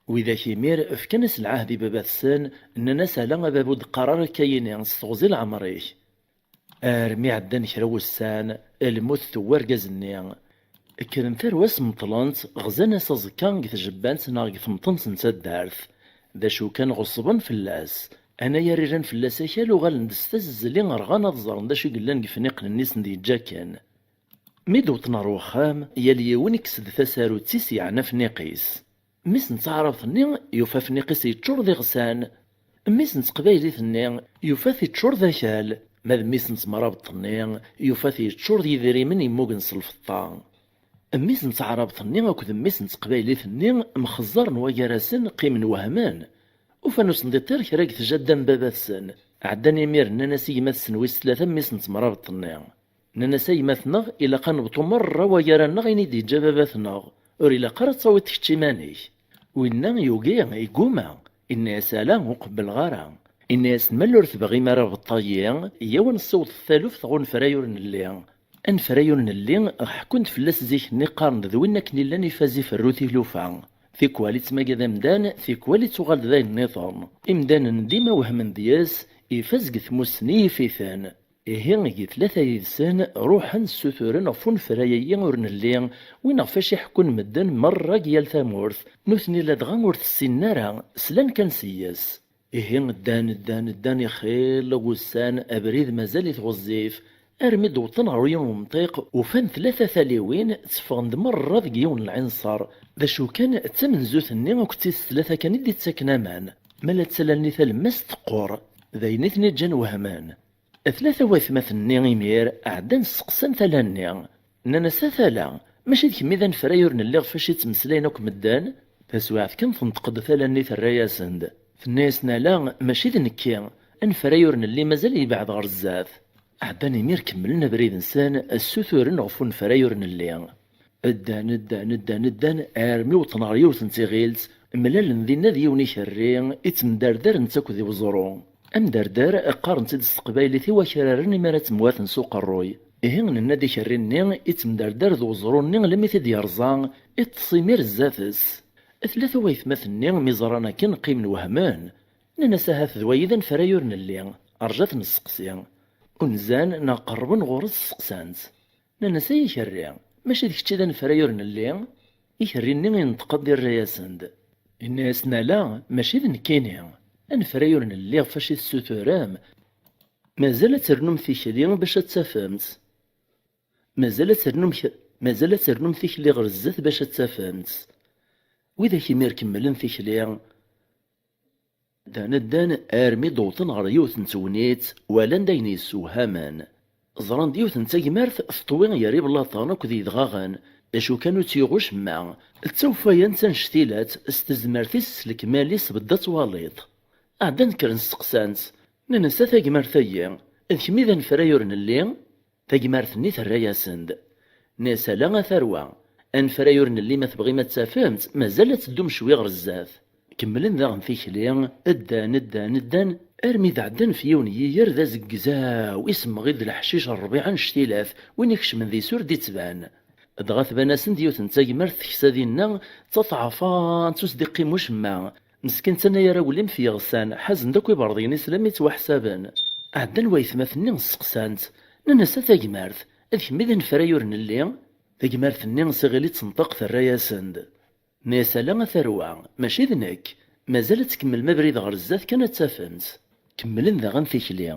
Widak imir fkan-as lɛahed i baba-tsen, nnan-as: "Ala a baba, ur d-qqar ara akka-yini, s teɣzi leɛmer-ik." Armi ɛeddan kra wussan, lmut tewwi argaz-nni. Kkren tarwa-s meṭṭlen-t, ɣzan-as aẓekka deg tjebbant neɣ deg temṭent n taddart. D acu kan ɣeṣben fell-as. Anayer iran fell-as akal uɣalen-d s tazzli rɣan ad ẓren d acu i yellan deg ifniqen-nni i sen-d-yeǧǧa akken. Mi d-wwḍen ɣer wexxam, yal yiwen ikkes-d tasarut-is yeɛna afniq-is. Mmi-s n taɛrabt-nni yufa afniq-is yeččur d iɣsan. Mmi-s n teqbaylit-nni yufa-t yeččur d akal. Ma d mmi-s n temrabeḍt-nni yufa-t yeččur d yidrimen yemmugen s lfeṭṭa. Mmi-s n taɛrabt-nni akked mmi-s n teqbaylit-nni mxeẓẓaren wagar-asen, qqimen wehmen. Ufan ur sen-d-iṭṭir kra deg tjadda n baba-tsen. Ɛeddan imir nnan-as i gma-tsen wis tlata mmi-s n temrabeḍt-nni. Nnan-as: "A gma-tneɣ, ilaq ad nebṭu merra wagar-aneɣ ayen i d-yeǧǧa baba-tneɣ. Ur ilaq ara ad tawiḍ kečč iman-ik." Winna yugi, yegguma. Inna-yas: "Ala, ur qebbleɣ ara." Inna-yasen: "Ma ur tebɣim ara beṭṭayi, iyyaw ad nessiweḍ taluft ɣer unefray ur nelli." Anefray ur nelli, ḥekkun-d fell-as zik-nni, qqaren-d d win akken illan ifaz iferru tilufa. Tikwal ittmagad amdan, tikwal ittuɣal d ayen nniḍen. Imdanen dima wehmen deg-s, ifaz deg tmussni yif-iten. Ihi, deg tlata yid-sen, ruḥen ssuturen ɣef unefray-agi ur nelli, win ɣef acu i ḥekkun medden merra deg yal tamurt. Nutni ladɣa ur t-ssinen ara, slan kan seg-s. Ihi, ddan, ddan, ddan, ixil wussan, abrid mazal-it ɣezzif, armi d-wwḍen ɣer yiwen umṭiq, ufan tlata taliwin tteffɣen-d merra deg yiwen n lɛinṣer. D acu kan, d tamenzut-nni akked tis tlata kan i d-ittaken aman. Ma la ttalalen i talemmast teqqur. D ayen i ten-iǧǧan wehmen. Tlata waytmaten-nni imir ɛeddan sseqsan tala-nni. Nnan-as: "A tala, mačči d kemm i d anefray ur nelli ɣef wacu i ttmeslayen akk medden?" Taswiɛt kan tenṭeq-d tala-nni terra-yasen-d. Tenna-yasen: "Ala, mačči d nekki. Anefray ur nelli mazal yebɛed ɣer zdat." Ɛeddan imir kemmlen abrid-nsen, ssuturen ɣef unefray ur nelli. Ddan, ddan, ddan, ddan, armi wwḍen ɣer yiwet n tiɣilt, mlalen dinna d yiwen ikerri, ittemdardar netta akked uẓru. Amdardar, qqaren-t-id s teqbaylit i wakraren imi ara ttemwaten s uqerruy. Ihi, nenna-d ikerri-nni, ittemdardar d uẓru-nni, lemmi t-id-yerẓa, iṭṭes imir zdat-s. Tlata waytmaten-nni, mi ẓran akken, qqimen wehmen. Nnan-as: "Ahat d wayi d anefray ur nelli, rju ad t-nesteqsi." Unzan neɣ qerrben ɣur-s, steqsan-t. Nnan-as: "Ay ikerri, mačči d kečč i d anefray ur nelli?" Ikerri-nni inṭeq-d, irra-yasen-d. Inna-yasen: "Ala, mačči d nekkini. Anefray ur nelli ɣef wacu i tessuturem, mazal ad ternum tikli bac ad t-tafemt. Mazal ad ternum k-, mazal ad ternum tikli ɣer zdat bac ad t-tafemt. Widak imir kemmlen tikli." Ddan, ddan, armi d-wwḍen ɣer yiwet n tegnit, walan-d ayen yessewhamen. Ẓran-d yiwet n tagmert teṭwi gar iblaṭen akked yedɣaɣen, d acu kan ur tt-yuɣ ucemma, d tawfayant annect-ilat, s tezmert-is, s lekmal-is, bedda twaliḍ. Ɛeddan kkren steqsan-tt, nnan-as: "A tagmert-agi, d kemm i d anefray ur nelli?" Tagmert-nni terra-yasen-d. Nnan-as: "Ala a tarwa, anefray ur nelli, ma tebɣim ad t-tafemt, mazal ad teddum cwi ɣer zdat." Kemmlen daɣen tikli, ddan, ddan, ddan, armi d-ɛeddan f yiwen n yiger d azegzaw, isemmeɣ-id leḥcic n ṛṛbiɛ annect-ilat, win ikecmen deg-s ur d-ittban. Dɣa tban-asen-d yiwet n tagmert teksa dinna, d taṭɛafant, ur s-d-iqqim ucemma. Meskin, d tanagar aglim f yiɣsan, ḥazen-d akk iberḍiyen-is lammi ttwaḥsaben. Ɛeddan waytmaten-nni, steqsan-tt, nnan-as: "A tagmert, d kemm i d anefray ur nelli?" Tagmert-nni s iɣil i d-tenṭeq, terra-yasen-d. Nnan-as: "Ala a tarwa, mačči d nekk. Mazal ad tkemmlem abrid ɣer zdat kan ad t-tafemt." Kemmlen daɣen tikli.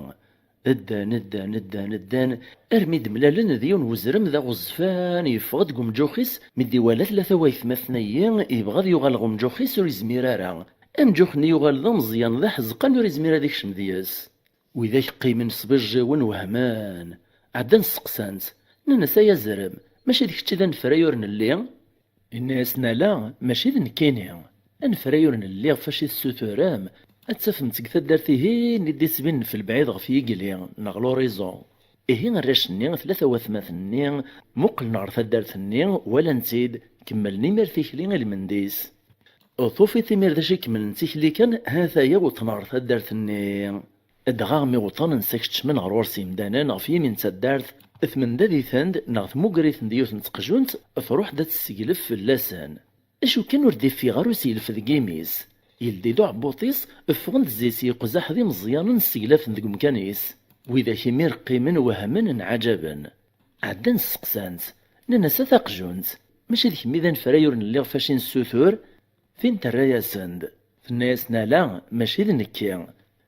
Ddan, ddan, ddan, ddan, armi d-mlalen d yiwen n uzrem d aɣezzfan, yeffeɣ-d deg umǧux-is, mi d-iwala tlata waytmaten-ayi, yebɣa ad yuɣal ɣer umǧux-is, ur yezmir ara. Amǧux-nni yuɣal d ameẓyan, d aḥezqan, ur yezmir ad ikcem deg-s. Widak qqimen sbijjiwen, wehmen. Ɛeddan steqsan-tt, nnan-as: "Ay azrem, mačči d kečč i d anefray ur nelli?" Inna-yasen: "Ala, mačči d nekkini. Anefray ur nelli ɣef wacu i tessuturem, ad t-tafemt deg taddart-ihin i d-ittbinen f lebɛid ɣef yigli, neɣ l'horizon." Ihi arrac-nni, tlata watmaten-nni, muqlen ɣer taddart-nni, walan-tt-id, kemmlen imir tikli i lmend-is. Tufiḍ imir d acu ikemmlen tikli kan, ha-t-aya wwḍen ɣer taddart-nni. Dɣa mi wwḍen, nsa keččmen ɣer ɣur-s yimdanen ɣef yimi n taddart, tmendad-iten-d neɣ tmugger-iten-d yiwet n teqjunt, truḥ-d ad tesseglef fell-asen. Acu kan ur d-iffiɣ ara useglef deg imi-s. Yeldi-d uɛebbuḍ-is, ffɣen-d zzi-s yiqzaḥ d imeẓyanen sseglafen deg umkan-is. Widak imir qqimen wehmen nɛaǧaben. Ɛeddan steqsan-tt, nnan-as: "A taqjunt, mačči d kemm i d anefray ur nelli ɣef wacu i nessutur?" Tin terra-yasen-d, tenna-yasen: "Ala, mačči d nekki.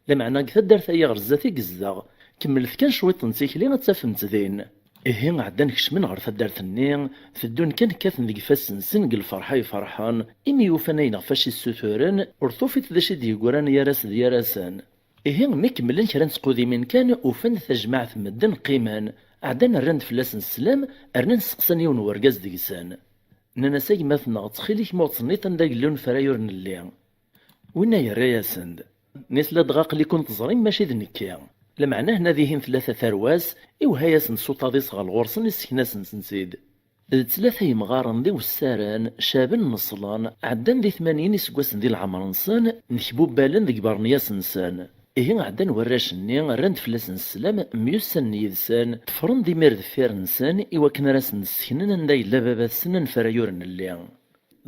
Lameɛna deg taddart-agi ɣer zdat i yezdeɣ, kemmlet kan cwiṭ n tikli ad t-tafemt din." Ihi ɛeddan kecmen ɣer taddart-nni, teddun kan kkaten deg ifassen-nsen deg lferḥ ay ferḥen, imi ufan ayen ɣef wacu i ssuturen, ur tufiḍ d acu i d-yeggran gar-as d gar-asen. Ihi mi kemmlen kra n tqudimin kan, ufan-d tajmaɛt n medden qqimen, ɛeddan rran-d fell-asen sslam, rnan steqsan yiwen n urgaz deg-sen. Nnan-as: "A gma-tneɣ, ttxil-k ma ur ttsenniḍ anda yella unefray ur nelli." Winna yerra-yasen-d: "Nitla dɣa aql-iken teẓrim mačči d nekki. Lameɛna hna dihin tlata tarwa-s, iwehha-yasen-d s uṭaḍ-is ɣer ɣur-sen, issken-asen-tent-id." D tlata yemɣaren d iwessaren, caben neṣlen, ɛeddan di tmanyin iseggasen di leɛmer-nsen, nekbubbalen deg ibernyas-nsen. Ihi ɛeddan warrac-nni, rran-d fell-asen sslam, myussanen yid-sen, ḍefren-d imir deffir-nsen i wakken ara sen-d-sseknen anda yella baba-tsen anefrayur n lli.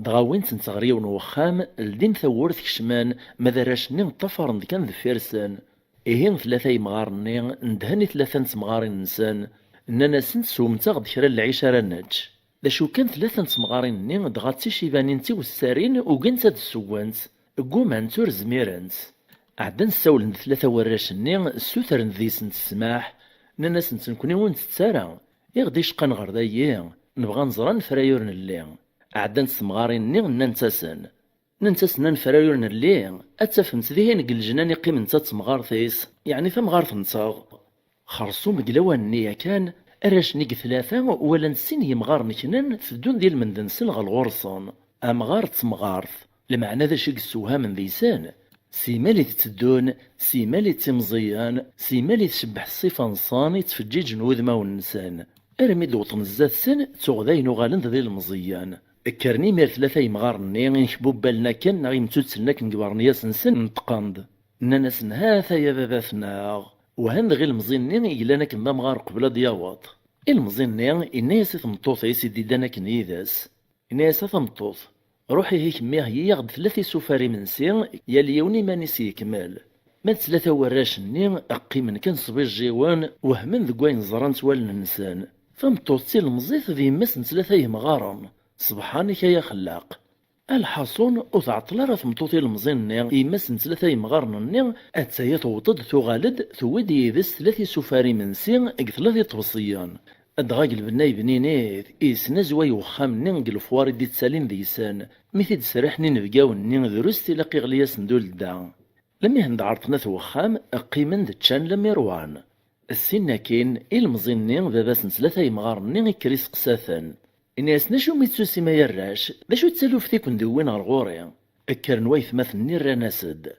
Dɣa wwin-tent ɣer yiwen n wexxam, ldin tawwurt, kecmen, ma d arrac-nni ṭṭafaren-d kan deffir-sen. Ihi tlata yemɣaren-nni ndhen i tlata n temɣarin-nsen, nnan-asent: "Swem-aɣ-d kra n lɛic ara nečč." D acu kan, tlata n temɣarin-nni dɣa d ticibanin d tiwessarin, ugint ad ssewwent, ggumant, ur zmirent. Ɛeddan ssawlen-d tlata warrac-nni, ssutren deg-sent ssmaḥ, nnan-asent: "Nekkni ur ntett ara, i ɣ-d-iceqqan ɣer dayi, nebɣa ad nẓer anefrayur n lli." Ɛeddant temɣarin-nni, nnant-asen, nnant-asen: "Anefrayur n lli, ad tafemt dihin deg lejnan iqqimen d temɣart-is, yeɛni tamɣart-nteɣ." Xersum deg lawan-nni yakan, arrac-nni deg tlata walan sin yemɣaren knan teddun di lmend-nsen ɣer ɣur-sen, amɣar d temɣart. Lmeɛna d acu i yessewhamen deg-sen? Simal i tetteddun, simal i ttimẓiyen, simal i tcebbeḥ ṣṣifa-nsen i ttfeǧǧiǧen wudmawen-nsen, armi d-wwḍen zdat-sen, tuɣ dayen uɣalen d ilemẓiyen. Kkren imir tlata yemɣaren-nni, inkbubbalen akken neɣ imtuttlen akken deg ibernyas-nsen, neṭqen-d. Nnan-asen: "Ha-t-aya baba-tneɣ." Uhan dɣa ilemẓi-nni i yellan akken d amɣar qbel ad d-yaweḍ. Ilemẓi-nni inna-yas i tmeṭṭut-is i d-iddan akken yid-s. Inna-yas: "A tameṭṭut, ruḥ ihi kemmi heyyi-yaɣ-d tlata isufar imensi, yal yiwen iman-is yekmel." Ma d tlata warrac-nni, qqimen kan sbijjiwen, wehmen deg wayen ẓrant wallen-nsen. Tameṭṭut d tilemẓit d yemma-s n tlata yemɣaren. Sebḥan-ik ay axellaq! Alḥaṣun, ur tɛeṭṭel ara tmeṭṭut ilemẓi-nni, yemma-s n tlata yemɣaren-nni, atta-ya tewweḍ-d, tuɣal-d, tewwi-d yid-s tlata isufar imensi deg tlata iṭebsiyen. Dɣa deg lbenna yebninit, yesnazway wexxam-nni deg lefwar i d-ittalin deg-sen, mi t-id-sriḥen inebgawen-nni, drus tilaq iɣli-yasen d uledda. Lmihen d ɛerḍen at wexxam, qqimen-d ččan lemmer wan. Ssin akkin, ilemẓi-nni, baba-s n tlata yemɣaren-nni, ikker iseqsa-ten. Inna-yasen: "D acu mi tettusim ay arrac? D acu d taluft i ken-d-iwwin ɣer ɣur-i?" Kkren waytmaten-nni, rran-as-d.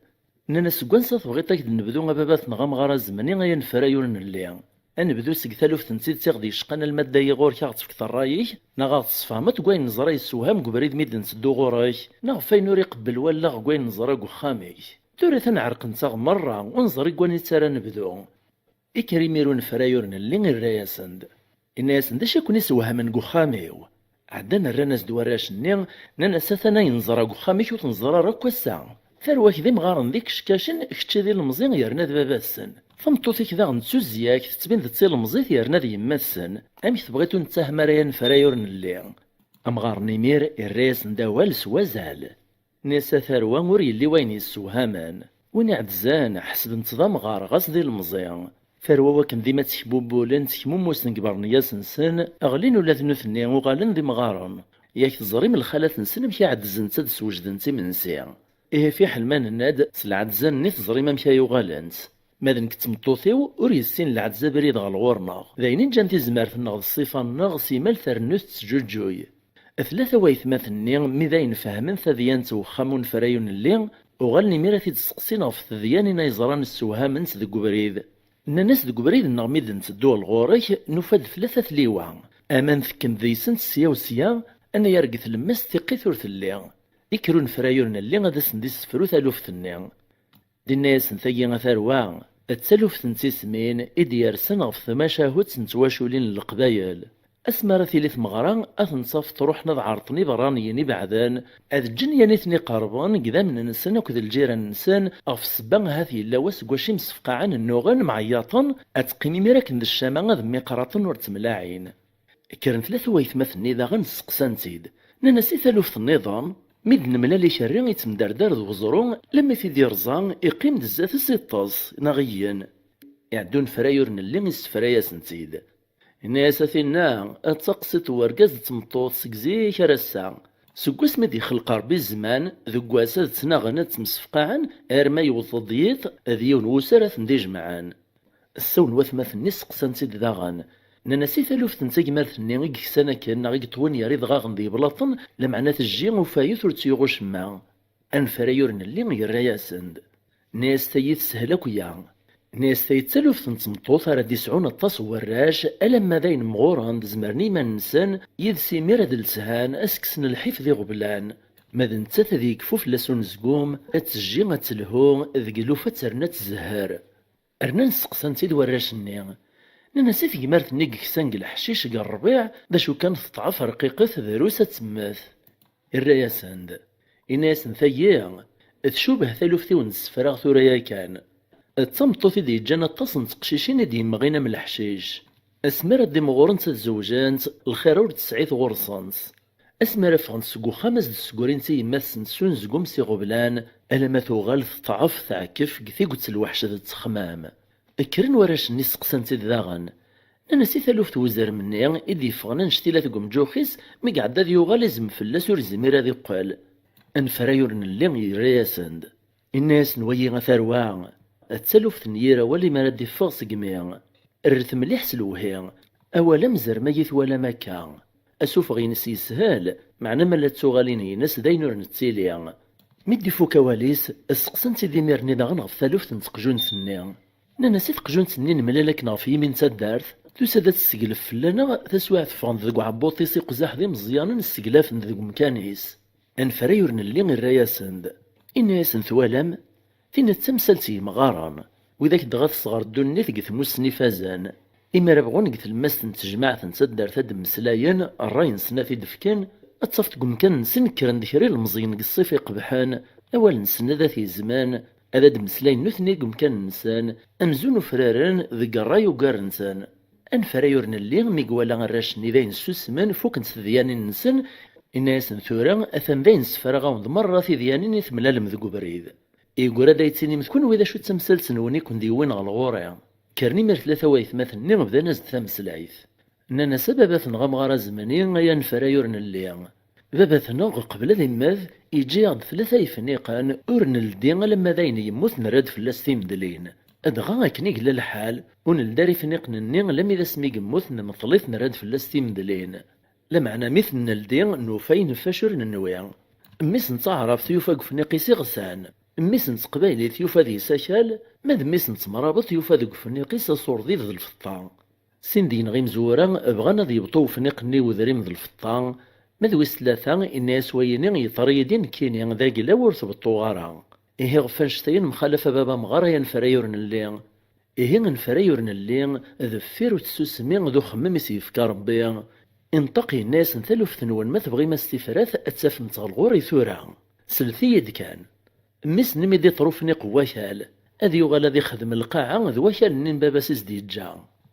Nnan-as: "Seg wansi tebɣiḍ ad k-d-nebdu a baba-tneɣ amɣar azemni ay anefray ur nelli? Ad nebdu seg taluft n tidet i ɣ-d-yecqan alma d dayi ɣur-k a ɣ-tefkeḍ ṛṛay-ik, neɣ a ɣ-tesfehmeḍ deg wayen neẓra yessewham deg ubrid mi d-netteddu ɣur-k, neɣ ɣef wayen ur iqebbel wallaɣ deg wayen neẓra deg uxxam-ik? Tura atan ɛerqent-aɣ merra, ur neẓri deg wanita ara nebdu." Ikker imir unefray ur nelli, irra-yasen-d. Inna-yasen: "D acu i ken-isewhamen deg uxxam-iw?" Ɛeddan rran-as-d warrac-nni, nnan-as: "Atan ayen neẓra deg uxxam-ik ur t-neẓra ara akk ass-a. Tarwa-k d imɣaren d ikeckacen, kečči d ilemẓi yerna d baba-tsen. Tameṭṭut-ik daɣen d tuzya-k, tettbin-d d tilemẓit yerna d yemma-tsen. Amek tebɣiḍ ur nettahem ara ay anefray ur nelli?" Amɣar n imir irra-yasen-d awal s wazal. Nniɣ-as, a tarwa, ur yelli wayen yessewhamen. Win iɛeddzen, ḥesben-t d amɣar, ɣas d ilemẓi. Tarwa wakken dima ttekbubbulen, ttekmummusen deg ibernyas-nsen, ɣlin ula d nutni, uɣalen d imɣaren. Yak teẓrim lxalat-nsen amek i ɛeddzent ad d-swejdent imensi. Ihi fiḥel ma nenna-d, s lɛedza-nni teẓrim amek ay uɣalent. Ma d nekk d tmeṭṭut-iw, ur yessin lɛedz abrid ɣer ɣur-neɣ. D ayen i nǧan tizmert-nneɣ d ṣṣifa-nneɣ, simmal ternu tettǧuǧǧuy. Tlata waytmaten-nni, mi d ayen fehmen tadyant n uxxam unefray ur nelli, uɣalen imir ad t-id-steqsin ɣef tedyanin ay ẓran ssewhament deg ubrid. Nnan-as: "Deg ubrid-nneɣ mi d-netteddu ɣer ɣur-k, nufa-d tlata tliwa. Aman tekkem deg-sent sya u sya, anayer deg tlemmast tiqqit ur telli." Ikker unefray ur nelli ad asen-d-issefru taluft-nni. Dinna-yasen: "Tagi a tarwa, d taluft n tismin i d-yersen ɣef tmacahut n twaculin n leqbayel. Asmi ara tili tmeɣra, ad ten-tafeḍ ruḥen ad ɛerḍen iberraniyen ibeɛden, ad ǧǧen yan i ten-iqerben deg idammen-nsen akked lǧiran-nsen, ɣef ssebba ahat yella wass deg wacu imsefqaɛen nnuɣen, mɛeyyaṭen, ad teqqim imir akken d ccama ad mmiqraṭen ur ttemlaɛin." Kkren tlata waytmaten-nni daɣen sseqsan-tt-id. Nnan-as: "I taluft nniḍen?" Mi d-nemlal ikerri ittemdardar d weẓru, lemmi t-id-irẓa, iqqim-d zdat-s iṭṭes, neɣ igen. Iɛedda unefray ur nelli, issefra-yasen-tt-id. Inna-yas: "A tinna, d taqsiṭ n wergaz d tmeṭṭut seg zik ar ass-a. Seg wasmi d-ixleq Ṛebbi zzman, deg wass ad ttnaɣen ad ttemsefqaɛen, arma yewweḍ-d yiḍ, d yiwen wussan ara ten-d-ijemɛen." Ssawen watmaten-nni, sseqsan-tt-id daɣen. Nnan-as: "I taluft n tagmert-nni i yeksan akken neɣ i yeṭwin yer idɣaɣen d yeblaṭen, lameɛna tejji ufayet ur tt-yuɣ ucemma?" Anefray ur nelli yerra-yasen-d. Nnan-as: "Tayi teshel akk ya." Nnan-as: "Tayi d taluft n tmeṭṭut ara d-isɛun aṭas n warrac, alamma d ayen mɣuren d-zemren i yiman-nsen, yid-s imir ad lshan, ad s-kksen lḥif d iɣeblan. Ma d nettat ad yekfu fell-as unezgum, ad tejji, ad telhu, deg lufa ad terna ad tzehher. Rnan steqsan-tt-id warrac-nni. Nnan-as i tegmert-nni yeksan deg leḥcic deg ṛṛbiɛ, d acu kan teṭɛef rqiqet, drus ad temmet. Irra-yasen-d. Inna-yasen: "Tagi tcubeh taluft-iw n ssefra tura yakan. D tameṭṭut i d-yeǧǧan aṭas n teqcicin i d-yemɣin am leḥcic. Asmi ara d-imɣurent ad zewǧent, lxir ur d-tesɛit ɣur-sent. Asmi ara ffɣent seg uxxam, ad s-d-ssegrint i yemma-tsent s unezgum s iɣeblan, alamma tuɣal teṭɛef, teɛkef deg tiget n lweḥc d ttexmam." Kkren warrac-nni steqsan-tt-id daɣen. Nnan-as i taluft n uzrem-nni i d-yeffɣen annect-ila deg umǧux-is, mi iɛedda ad yuɣal, izem fell-as, ur izmir ad iqqel. Anefray ur nelli yerra-yasen-d. Inna-yasen: "Wagi a tarwa, d taluft n yir awal imi ara d-iffeɣ seg imi. Rret mliḥ s lewhi. Awal amezrem agi twalam akka. Asufeɣ-ines yeshel, meɛna ma la d tuɣalin-ines d ayen ur nettili." Mi d-ifuk awal-is, steqsan-tt-id imir-nni daɣen ɣef taluft n teqjunt-nni. Nnan-as i teqjunt-nni nemlal akken ɣef yimi n taddart, tusa-d ad tesseglef fell-aneɣ, taswiɛt ffɣen-d deg uɛebbuḍ-is iqzaḥ d imeẓyanen, sseglafen-d deg umkan-is. Anefray ur nelli irra-yasen-d. Inna-yasen: "Twalam? Tinna d tamsalt n yimɣaren, widak dɣa tesɣer ddunit deg tmussni ifazen. Imi ara bɣun deg tlemmast n tejmaɛt n taddart ad d-mmeslayen, ṛṛay-nsen ad t-id-fken, ad tafeḍ deg umkan-nsen kkren-d kra ilemẓiyen deg ṣṣif iqebḥen, awal-nsen ad t-izmen, ad d-mmeslayen nutni deg umkan-nsen, amzun ufraren deg ṛṛay ugar-nsen." Anefray ur nelli, mi iwala arrac-nni d ayen ssusmen, fukent tedyanin-nsen, inna-yasen: "Tura atan d ayen ssefraɣ-awen-d merra tidyanin i temlalem deg ubrid. Yegra-d ad yi-d-tinim d kenwi d acu d tamsalt-nwen i ken-d-yewwin ɣer ɣur-i." Kkren imir tlata waytmaten-nni, bdan-as-d tameslayt. Nnan-as: "A baba-tneɣ amɣar azemni, ay anefray ur nelli. Baba-tneɣ, qbel ad immet, yeǧǧa-yaɣ-d tlata yefniqen, ur neldi alamma d ayen yemmut nerra-d fell-as timedlin. Dɣa akken i yella lḥal, ur neldi ara ifniqen-nni almi d asmi yemmut, nemḍel-it nerra-d fell-as timedlin. Lameɛna mi ten-neldi, nufa yenfec ur nenwi. Mmi-s n taɛrabt yufa deg ufniq-is iɣsan. Mmi-s n teqbaylit yufa deg-s akal, ma d mmi-s n temrabeḍt yufa deg ufniq-is asurḍib d lfeṭṭa." Sin deg-neɣ imezwura bɣan ad yebṭu ufniq-nni i udrim d lfeṭṭa, ma d wis tlata, inna-yas wayini yeḍra-yi-d i nekkini, d aglaw ur t-beṭṭuɣ ara. Ihi ɣef annect-a i nemxalaf a baba amɣar, ay anefray ur nelli. Ihi anefray ur nelli, deffir uttsusmi d uxemmem i s-yefka Rebbi. Inṭeq yenna-yasen: "Taluft-nwen ma tebɣim a s-tifrat ad tt-tafem ɣer ɣur-i tura. Slet-iyi-d kan." Mmi-s-nni mi d-iṭṭer ufniq n wakal, ad yuɣal ad ixdem lqaɛa d wakal-nni n baba-s i s-d-yeǧǧa.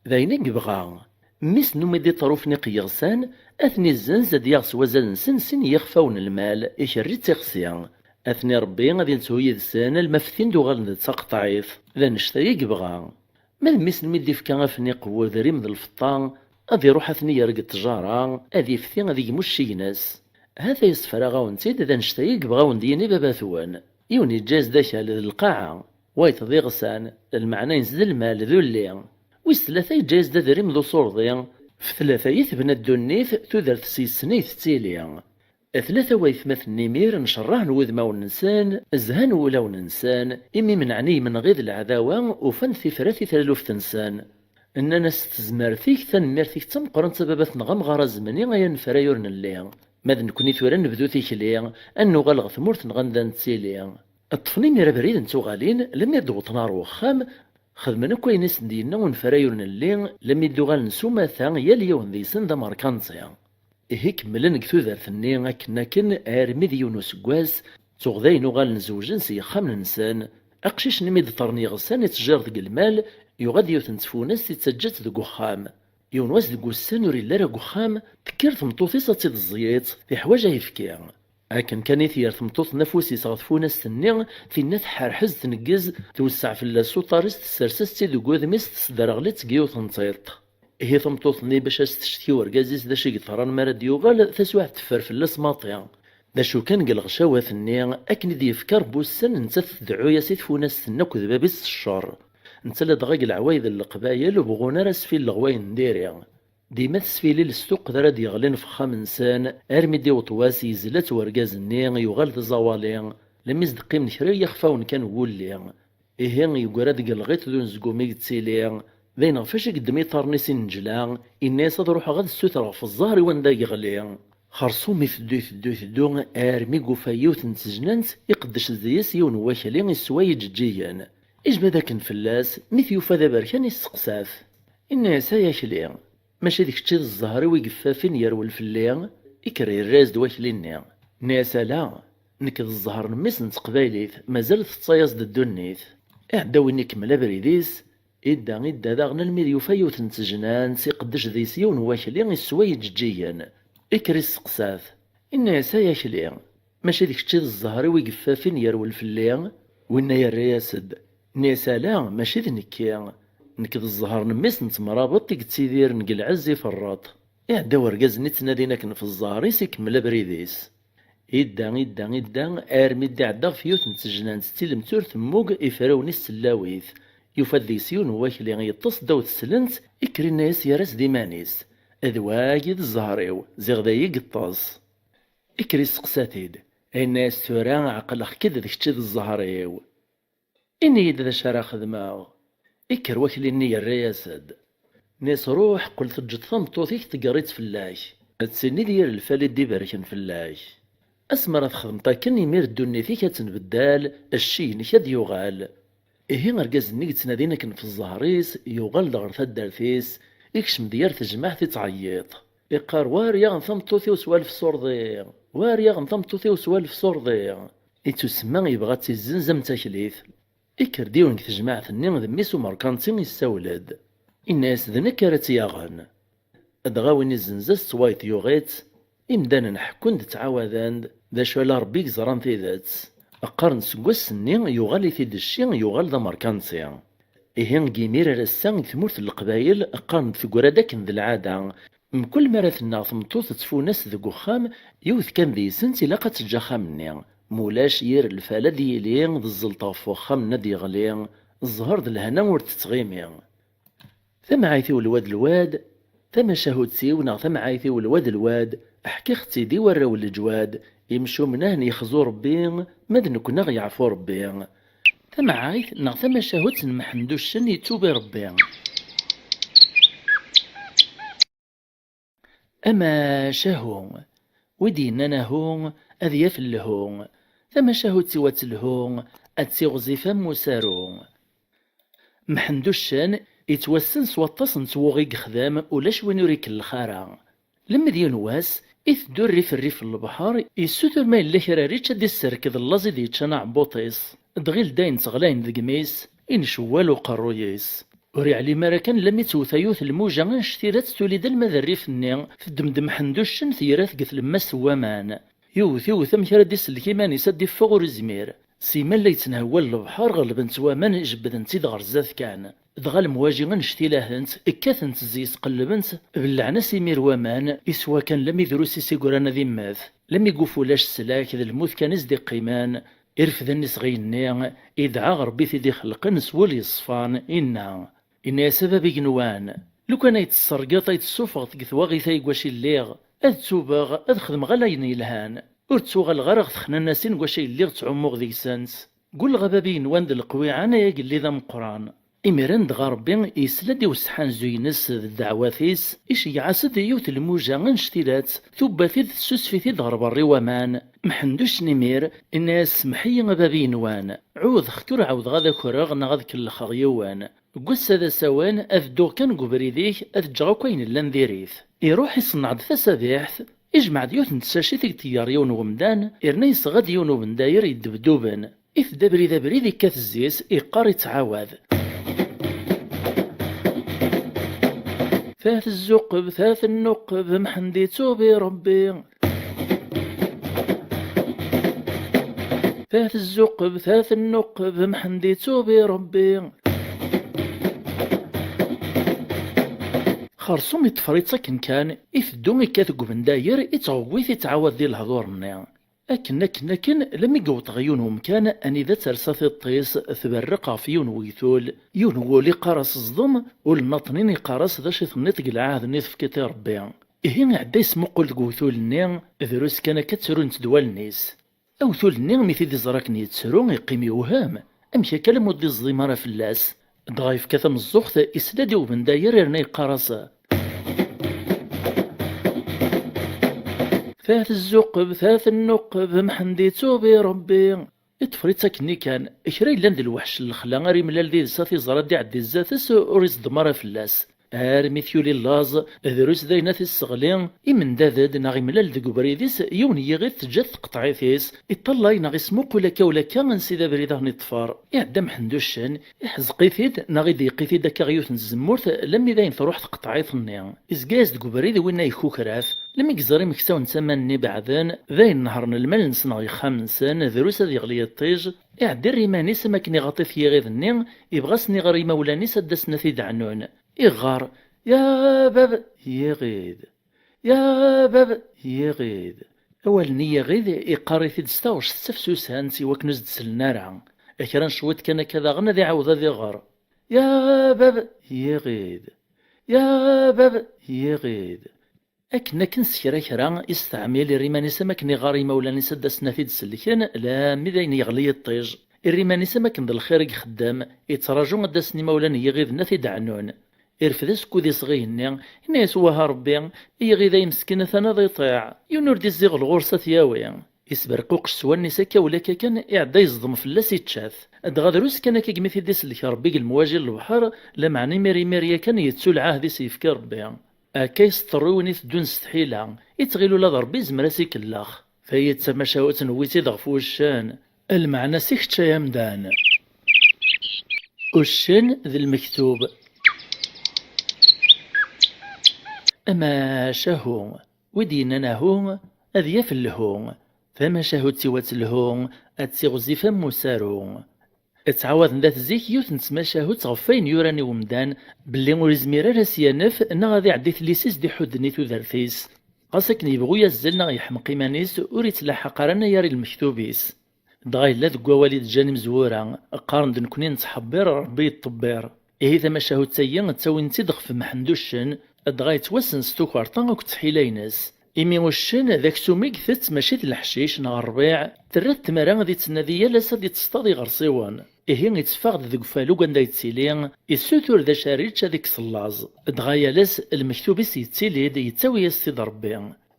D ayen i yebɣa. Mmi-s-nni mi d-iṭṭer ufniq n yiɣsan, ad ten-izzenz, ad yaɣ s wazal-nsen sin n yixfawen n lmal, ikerri d tixsi. Ad ten-irebbi, ad yethu yid-sen, alma ftin-d uɣalen d taqeṭɛit. D annect-a i yebɣa. Ma d mmi-s-nni mi d-ifka afniq n wedrim d lfeṭṭa, ad iruḥ ad ten-yerr deg ttjara, ad ifti, ad igmu ccig-ines. Ha-t-a yessefraɣ-awen-tt-id, d annect-a i yebɣa awen-d-yini baba-twen. Yiwen yeǧǧa-yas-d akal d lqaɛa, wayeḍ d iɣsan, lmeɛna-ines d lmal d ulli. Wis tlata yeǧǧa-yas-d adrim d usurḍi, f tlata i tebna ddunit, tudert s yes-sen i tettili. Tlata waytmaten imir ncerrɛen wudmawen-nsen, zhan wulawen-nsen, imi menɛen i yimenɣi d leɛdawa, ufan tifrat i taluft-nsen. Nnan-as: "S tezmert-ik, tanemmirt-ik d tameqqrant a baba-tneɣ amɣar azemni, ay anefray ur nelli. Ma d nekkni tura nebdu tikli, ad nuɣal ɣer tmurt-nneɣ anda nettili." Ṭṭfen imir abrid n tuɣalin, lemmer d-wwḍen ɣer wexxam, xedmen akk ayen i sen-d-yenna unefray ur nelli, lemmer d-uɣalen s umata, yal yiwen deg-sen d amerkanti. Ihi kemmlen deg tudert-nni akken akken armi d yiwen useggas, tuɣ dayen uɣalen zewjen s yexxamen-nsen. Aqcic-nni mi d-ṭṭren yeɣsan ittejjir deg lmal, yuɣ-d yiwet n tfunast ittaǧǧa-tt deg uxxam. Yiwen wass deg wussan ur yelli ara deg uxxam, tekker tmeṭṭut-is ad tt-id-tẓeyyeḍ, tiḥwaǧ ayefki. Akken kan i tger tmeṭṭut-nni afus-is ɣer tfunast-nni, tinna tḥerḥez tneggez, twesseɛ fell-as s uṭar-is, tessers-as-tt-id deg wudem-is, tesderɣel-itt deg yiwet n tiṭ. Ihi tameṭṭut-nni bac ad s-tecetki urgaz-is d acu i yeḍran mi ara d-yuɣal, taswiɛt teffer fell-as maḍi. D acu kan deg lɣecawat-nni, akken i d-yefka Rebbi ussan, nettat tdeɛɛu-yas i tfunast-nni akked bab-is s ccer. Netta ladɣa deg leɛwayed n leqbayel ur bɣun ara asfilleɣ wayen n diri. Dima tesfilil s tuqqda ara d-yeɣlin f uxxam-nsen, armi d-iweṭ wass yezla-tt urgaz-nni, yuɣal d aẓawali, lemmi s-d-qqimen kra n yixfawen kan n wulli. Ihi yeggra-d deg lɣiṭ d unezgum i yettili, d ayen ɣef acu i yeddem iṭarren-is i nnejla, yenna-yas ad ruḥeɣ ad ssutreɣ f ẓẓher i wanda yeɣli. Xersum iteddu, iteddu, iteddu, armi yufa yiwet n tejnant, iqeddec deg-s yiwen n wakli, iswa iǧeǧǧigen. Ijbed akken fell-as, mi t-yufa d aberkan, isseqsa-t. Inna-yas: "Ay akli, mačči d kečč i d zzher-iw i yeffafen yerwel fell-i?" Ikker yerra-yas-d wakli-nni. Inna-yas: "Ala, nekk d zzher n mmi-s n teqbaylit, mazal teṭṭes-as-d ddunit." Iɛedda winna ikemmel abrid-is, idda, idda daɣen almi d yufa yiwet n tejnant, iqeddec deg-s yiwen n wakli, iswa iǧeǧǧigen. Ikker isseqsa-t. Inna-yas: "Ay akli, mačči d kečč i d zzher-iw i yeffafen yerwel fell-i?" Winna yerra-yas-d. Inna-yas: "Ala, mačči d nekki. Nekk d zzher n mmi-s n temrabeṭ i yettidiren deg lɛezz iferreṭ." Iɛedda urgaz-nni ttnadin akken f zzher-is, ikemmel abrid-is. Idda, idda, idda, armi d-iɛedda ɣef yiwet n tejnant d tilemt ur temmug, ifrawen-is sellawit. Yufa-d deg-s yiwen n wakli yeṭṭes ddaw teslent, ikker inna-yas, yerra-s d iman-is: "D wagi i d zzher-iw, ziɣ d aya i yeṭṭes." Ikker isteqsa-t-id, inna-yas: "Tura ɛeqleɣ-k-id d kečč i d zzher-iw. Ini-yi-d d acu ara xedmeɣ." Ikker wakli-nni yerra-yas-d. Inna-yas: "Ruḥ, qqel teǧǧeḍ tameṭṭut-ik teggeṛ-itt fell-ak. Ad tiniḍ yir lfal i d-iberken fell-ak. Asmi ara txedmeḍ akken, imir ddunit-ik ad tenbeddal, cci-inek ad d-yuɣal." Ihi argaz-nni yettnadin akken f zzher-is, yuɣal-d ɣer taddart-is, ikcem-d yir tejmaɛt ittɛeyyiḍ. Iqqar: "War yaɣen tameṭṭut-iw s walef s urḍi! War yaɣen tameṭṭut-iw s walef s urḍi!" Ittusemma yebɣa ad tt-izzenz am taklit. Ikker-d yiwen deg tejmaɛt-nni d mmi-s umerkanti, issawel-d. Inna-yas: "D nekk ara tt-yaɣen." Dɣa win izzenz-as s wayeḍ yuɣ-itt. Imdanen ḥekkun-d, ttɛawaden-d, d acu ala Ṛebbi i yeẓran tidet. Qqaren-d seg wass-nni yuɣal-it-id cci, yuɣal d amerkanti. Ihi deg yimir ar ass-a deg tmurt n Leqbayel qqaren-d tegra-d akken d lɛada. Mkul mi ara tennaɣ tmeṭṭut d tfunast deg uxxam, yiwet kan deg-sent ilaq ad teǧǧ axxam-nni. Mulac, yir lfal ad yili, d ẓẓelt ɣef uxxam-nni ad yeɣli, zzher d lehna ur tettɣimi. Tamɛayt-iw lwad lwad, tamacahut-iw neɣ tamɛayt-iw lwad lwad, ḥkiɣ-tt-id i warraw n leǧwad, imcumen ahen yexzu Rebbi, ma d nekkni aɣ-yeɛfu Rebbi. Tamɛayt neɣ tamacahut n Mḥend Uccen, yettubi Rebbi. Amacahu, wi d-yennan ahu, ad yaf lhu, tamacahut-iw ad telhu, ad tiɣzif am usaru. Mḥend Uccen yettwassen s waṭas n twuɣi i yexdem, ulac win ur ikellex ara. Lemmed yiwen wass, iteddu rrif rrif n lebḥer, yessutur ma yella kra ara yečč ad d-isserked llaẓ i d-yeččan aɛebbuṭ-is, dɣil dayen ttɣlayen deg imi-s, incewwal uqerruy-is. Ur iɛlim ara kan lammi tewwet yiwet lmuja annect-ilat tuli-d alma d rrif-nni, teddem-d Mḥend Uccen teyra-t deg tlemmast n waman. Iwwet, iwwet amek ara d-isellek iman-is ad d-iffeɣ ur izmir. Simmal la yettenhewwal lebḥer, ɣelben-t waman, jebbden-t-id ɣer zdat kan. Dɣa lemwaji annect ilahent, kkatent zzi-s qellbent, bellɛen-as imir waman, iswa kan lammi drus-is i yuran ad immet. Lammi yuf ulac slak, d lmut kan i s-d-iqqimen. Irfed-nni s ɣiyenni, idɛa ɣer Rebbi t-id-ixelqen s wul yeṣfan, inna: Inna-yas a bab igenwan, lukan ay tessergeḍ, ay tessufɣeḍ deg twaɣit-a i wac i lliɣ, ad tubeɣ, ad xedmeɣ ala ayen yelhan. Ur ttuɣaleɣ ara ɣer texnanasin n wac ay lliɣ ttɛummuɣ deg-sent. Gulleɣ a bab igenwan d leqwiɛan ay agellid ameqqran. Imiren dɣa Rebbi yesla-d i useḥḥanzu-ines d ddeɛwat-is, iceyyeɛ-as-d yiwet lmuja annect-ilat, tubba-t-id tessusef-it-id ɣer berra i waman. Mḥend Uccen imir, inna-yas: Semmeḥ-iyi a bab igenwan, ɛuhdeɣ-k ur ɛawdeɣ ad akreɣ neɣ ad kellxeɣ yiwen. Deg wass-a d asawen, ad dduɣ kan deg ubrid-ik, ad ǧǧeɣ akk ayen llan diri-t. Iruḥ iṣenneɛ-d tasabiḥt, ijmeɛ-d yiwet n tsacit i yeteyyer yiwen n wemdan, yerna yesɣa-d yiwen n ubendayer yeddebduben. Itedda abrid abrid, ikkat zzi-s, iqqar, ittɛawad. Ta tezzuqeb, ta tennuqeb, Mḥend ittubi Rebbi. Ta tezzuqeb, ta tennuqeb, Mḥend ittubi Rebbi. Xersum iṭṭfer-itt akken kan, iteddu ikkat deg ubendayer, ittɣewwit, ittɛawad di lehdur-nni. Akken, akken, akken, lammi yewweḍ ɣer yiwen wemkan anida tersa tiṭ-is, tberreq ɣef yiwen wegtul, yiwen wul iqqar-as zḍem, ul nnaṭnin iqqar-as d acu i tenniḍ deg lɛahd-nni tefkiḍ i Rebbi. Ihi iɛedda yesmuqul deg wegtul-nni, drus kan akka ttrunt-d wallen-is. Awtul-nni mi t-id-iẓra akken yettru, iqqim iwhem. Amek akka alamma ur d-iẓdim ara fell-as? Dɣa yefka tameẓẓuɣt, isla-d i ubendayer yerna yeqqar-as: Ta tezzuqeb, ta tennuqeb, Mḥend ittubi Ṛebbi. Iṭṭfer-itt akkenni kan. Kra yellan d lweḥc n lexla ara imlal did-s, ad t-iẓer ad d-iɛeddi zdat-s, ur iẓeddem ara fell-as. Armi t-yuli llaẓ, drus d ayen ad t-isseɣli, imendad-d neɣ imlal deg ubrid-is yiwen n yiɣid, teǧǧa-t tqeṭɛit-is, iṭṭallay neɣ ismuqul akka ula akka ansi d abrid a ɣ-n-iṭṭfer. Iɛedda Mḥend uccen, iḥezq-it-id neɣ iḍeyyeq-it-id akka ɣer yiwet n tzemmurt, lammi d ayen truḥ tqeṭɛit-nni. Izga-yas deg ubrid winna yekkuker-at, lammi yeẓra imeksawen d tama-nni beɛden, d ayen nehṛen lmal-nsen ɣer yexxam-nsen, drus ad yeɣli yiṭij, iɛeddi iman-is am akken iɣaṭ-it yiɣid-nni, ibɣa ad s-niɣer imawlan-is ad d-asen ad t-id-ɛnun. Iɣɣar: "Ya bab yiɣid, ya bab yiɣid." Awal-nni yiɣid iqqar-it-id s taɣect d tafsusant i wakken ur s-d-sellen ara. Kra n cwiṭ kan akka daɣen ad iɛawed ad iɣer: "Ya bab yiɣid, ya bab yiɣid." Akken akken s kra kra, isteɛmil irr iman-is am akken iɣar imawlan-is ad d-asen ad t-id-sellken, lammi d ayen yeɣli yiṭij. Irr iman-is am akken d lxir i ixeddem, ittraǧu ad d-asen imawlan n yiɣiden ad t-id-ɛnun. Irfed asekkud-is ɣer igenni, yenna-yas: "Wah a Ṛebbi, iɣid-a imeskin atan ad iṭiɛ, yiwen ur d-izziɣel ɣur-s ad t-yawi." Isberquqec s wallen-is akka ula akka kan, iɛedda yeẓdem fell-as, ičča-t. Dɣa drus kan akka gmi t-id-isellek Ṛebbi deg lemwaji n lebḥer, lameɛna imir imir yakan yettu lɛahd i s-yefka Ṛebbi. Akka yesṭerru win iteddun s tḥila, ittɣil ula d Ṛebbi izmer ad s-ikellex. Tayi d tamacahut newwi-tt-id ɣef wuccen. Lmeɛna-s i kečč ay amdan. Uccen d lmektub. Amacahu, wi d-yennan ahu, ad yaf lhu. Tamacahut-iw ad telhu, ad tiɣzif am usaru. Ttɛawaden dat zik yiwet n tmacahut ɣef wayen yuran i umdan, belli ur izmir ara ad s-yanef neɣ ad iɛeddi tillis-is d-iḥudden i tudert-is. Ɣas akken yebɣu yazzel neɣ yeḥmeq iman-is, ur ittlaḥaq ara anagar i lmektub-is. Dɣa yella deg wawal i d-ǧǧan imezwura, qqaren-d: "Nekni nettḥebbir, Ṛebbi yeṭṭebbir." Ihi tamacahut-agi ttawin-tt-id ɣef Mḥend uccen, dɣa yettwassen s tukerḍa akked tḥila-ines. Imi uccen d aksum i itett, mačči d leḥcic neɣ ṛṛbiɛ, terra-t tmara ad ittnadi yal ass ad ittesṭaḍ iɣersiwen. Ihi itteffeɣ-d deg ufalug anda yettili, issutur d acu ara yečč ad ikkes llaẓ. Dɣa yal ass lmektub-is yettili-d, yettawi-yas-t-id Ṛebbi.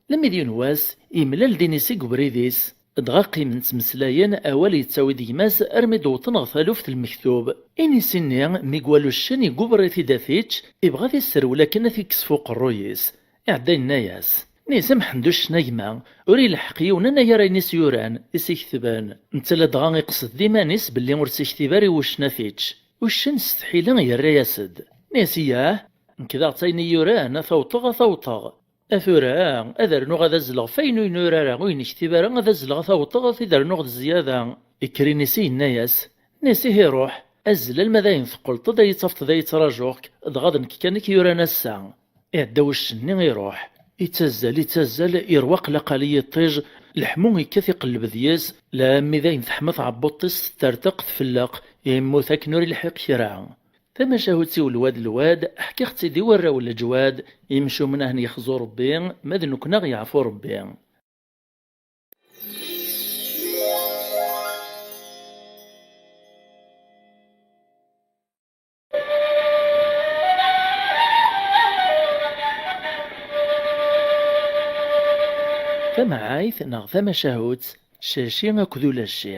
Lammi d yiwen wass, yemlal-d inisi deg ubrid-is. Dɣa qqimen ttmeslayen, awal yettawi-d gma-s armi d-wwḍen ɣer taluft n lmektub. Inisi-nni, mi iwala uccen, igguber-it-id ad t-yečč, ibɣa ad isserwel akken ad t-ikkes f uqerruy-is. Iɛedda yenna-yas: "Nni-as a Mḥend uccen a gma, ur ileḥḥeq yiwen anagar ayen i s-yuran, i s-iketben." Netta ladɣa iqsed d iman-is belli ur tt-iktib ara i wuccen ad t-yečč. Uccen s tḥila yerra-yas-d. Nni-as: "Yah, nekk daɣ d tayen i yuran, ad t-awṭeɣ, ad t-awṭeɣ. A tura, ad rnuɣ ad azzleɣ f ayen ur nurar ara, ur inektib ara, ad azzleɣ ad t-awṭeɣ, ad t-id-rnuɣ d zzyada." Ikker inisi yenna-yas: "Nni-as ihi ruḥ, azzel alma d ayen teqqleḍ-d, ad iyi-tafeḍ da yettraǧuɣ-k, dɣa d nekk kan i k-yuran ass-a." Iɛedda wuccen-nni iruḥ. Ittazzal, ittazzal, irwa aqlaqal i yiṭij, leḥmu ikkat iqelleb deg-s, lammi d ayen teḥma tɛebbuḍt-is tetterteq, tfelleq, yemmut akken ur ilḥiq kra. Tamacahut-iw lwad lwad, ḥkiɣ-tt-id i warraw n leǧwad, imcumen ahen yexzu Ṛebbi, ma d nekkni aɣ yeɛfu Ṛebbi. Tamɛayt neɣ tamacahut, Caci akked Ulaci.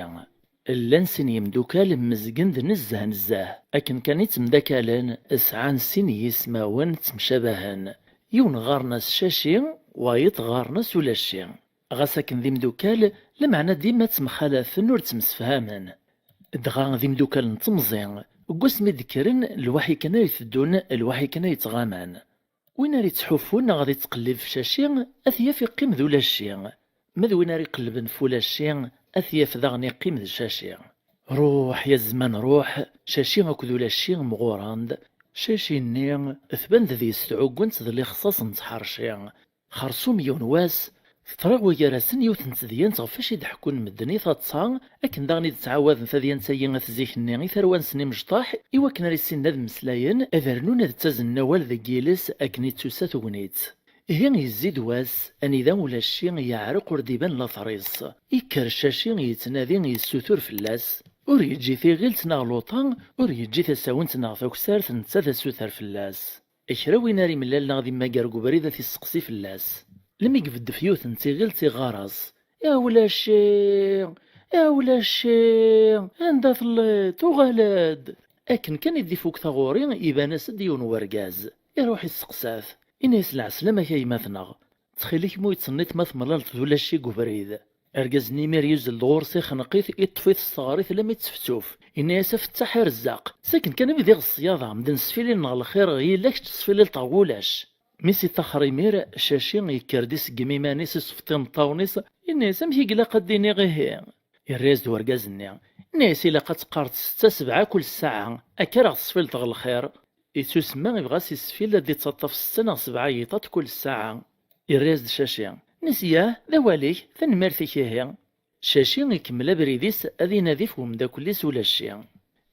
Llan sin yemdukal mmezgen-d nezzeh nezzeh. Akken kan i ttemdakalen, sɛan sin n yismawen ttemcabahen. Yiwen ɣɣaren-as Caci, wayeḍ ɣɣaren-as Ulaci. Ɣas akken d imdukal, lameɛna dima ttemxalafen ur ttemsefhamen. Dɣa d imdukal n temẓi, deg wasmi d-kkren, lwaḥi kan ay teddun, lwaḥi kan ay ttɣaman. Win ara yettḥuffun neɣ ad ittqellib f Caci, ad t-yaf iqqim d Ulaci. Ma d win ara iqellben f Ulaci, ad t-yaf daɣen iqqim d Caci. Ruḥ ya zzman ruḥ, Caci akked Ulaci mɣuren-d. Caci-nni tban-d deg-s tɛuggent d lixṣaṣ n tḥerci. Xersum yiwen wass, teṭra wagar-asen yiwet n tedyant ɣef wacu i d-ḥekkun medden i taḍsa, akken daɣen i d-ttɛawaden tadyant-agi at zik-nni i tarwa-nsen imecṭaḥ, i wakken ara issinen ad mmeslayen, ad rnun ad ttazen awal deg yiles akken i d-tusa tegnit. Ihi yezzi-d wass, anida Ulaci yeɛreq ur d-iban later-is. Ikker Caci yettnadi yessutur fell-as. Ur yeǧǧi tiɣilt neɣ luṭa, ur yeǧǧi tasawent neɣ taksart netta d asuter fell-as. Kra win ara imlal neɣ ad immager deg ubrid ad t-isseqsi fell-as. Lmi ibeddef yiwet n tiɣilt iɣar-as: "A wlaci, a wlaci, anda telliḍ? Uɣal-d!" Akken kan i d-ifuk taɣuri, iban-as-d yiwen n urgaz. Iruḥ isteqsa-t, inna-yas: "Lɛeslama-k a gma-tneɣ, ttxil-k mu yettsenniṭ ma temlaleḍ d ulaci deg ubrid." Argaz-nni imir yuzzel-d ɣur-s, ixneq-it, iṭṭef-it s teɣrit lammi d-teftuf. Inna-yas: "A fettaḥ a rezzaq, sakken kan i bdiɣ ṣṣyada, medden sfilin ɣer lxir, yella kečč tesfilileḍ ɣer wulac." Mi s-iṭaxer imir, Caci yekker-d iseggem iman-is, isfeḍ imeṭṭawen-is, inna-yas: "Amek i ilaq ad d-iniɣ ihi?" Irra-yas-d urgaz-nni, inna-yas: "Ilaq ad teqqareḍ setta sebɛa kul ssaɛa, akka ara ɣ-tesfiled ɣer lxir." Ittusemma ibɣa s isfil ad d-ittaṭṭaf setta neɣ sebɛa yiṭaṭ kul ssaɛa. Irra-yas-d Caci, inna-yas: "Yah, d awal-ik, tanemmirt-ik ihi." Caci ikemmel abrid-is ad inadi f umeddakel-is ulaci.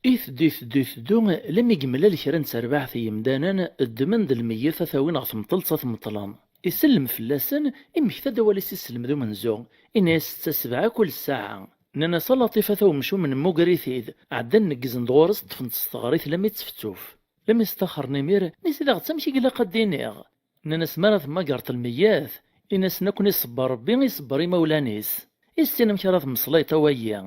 Iteddu, iteddu, iteddu, lammi yemlal kra n terbaɛt n yemdanen ddmen-d lmeyyet ad t-awin ɣer temṭelt ad t-meṭlen. Isellem fell-asen, immekta-d awal-is i sselmed umenzu, inna-yas: "Setta sebɛa kul ssaɛa." Nnan-as: "A Laṭif, ata umcum nemmuger-it-id." Ɛeddan neggzen-d ɣur-s, ṭṭfen-t s teɣrit lammi d-tfettuf. Lammi s-ṭaxren imir, inna-yas: "Daɣ d amek i ilaq ad d-iniɣ?" Nnan-as: "Mi ara temmagreḍ lmeyyet, in-asen akk iṣebber Rebbi, iṣebber imawlan-is. Issin amek ara temmeslayeḍ a wayi."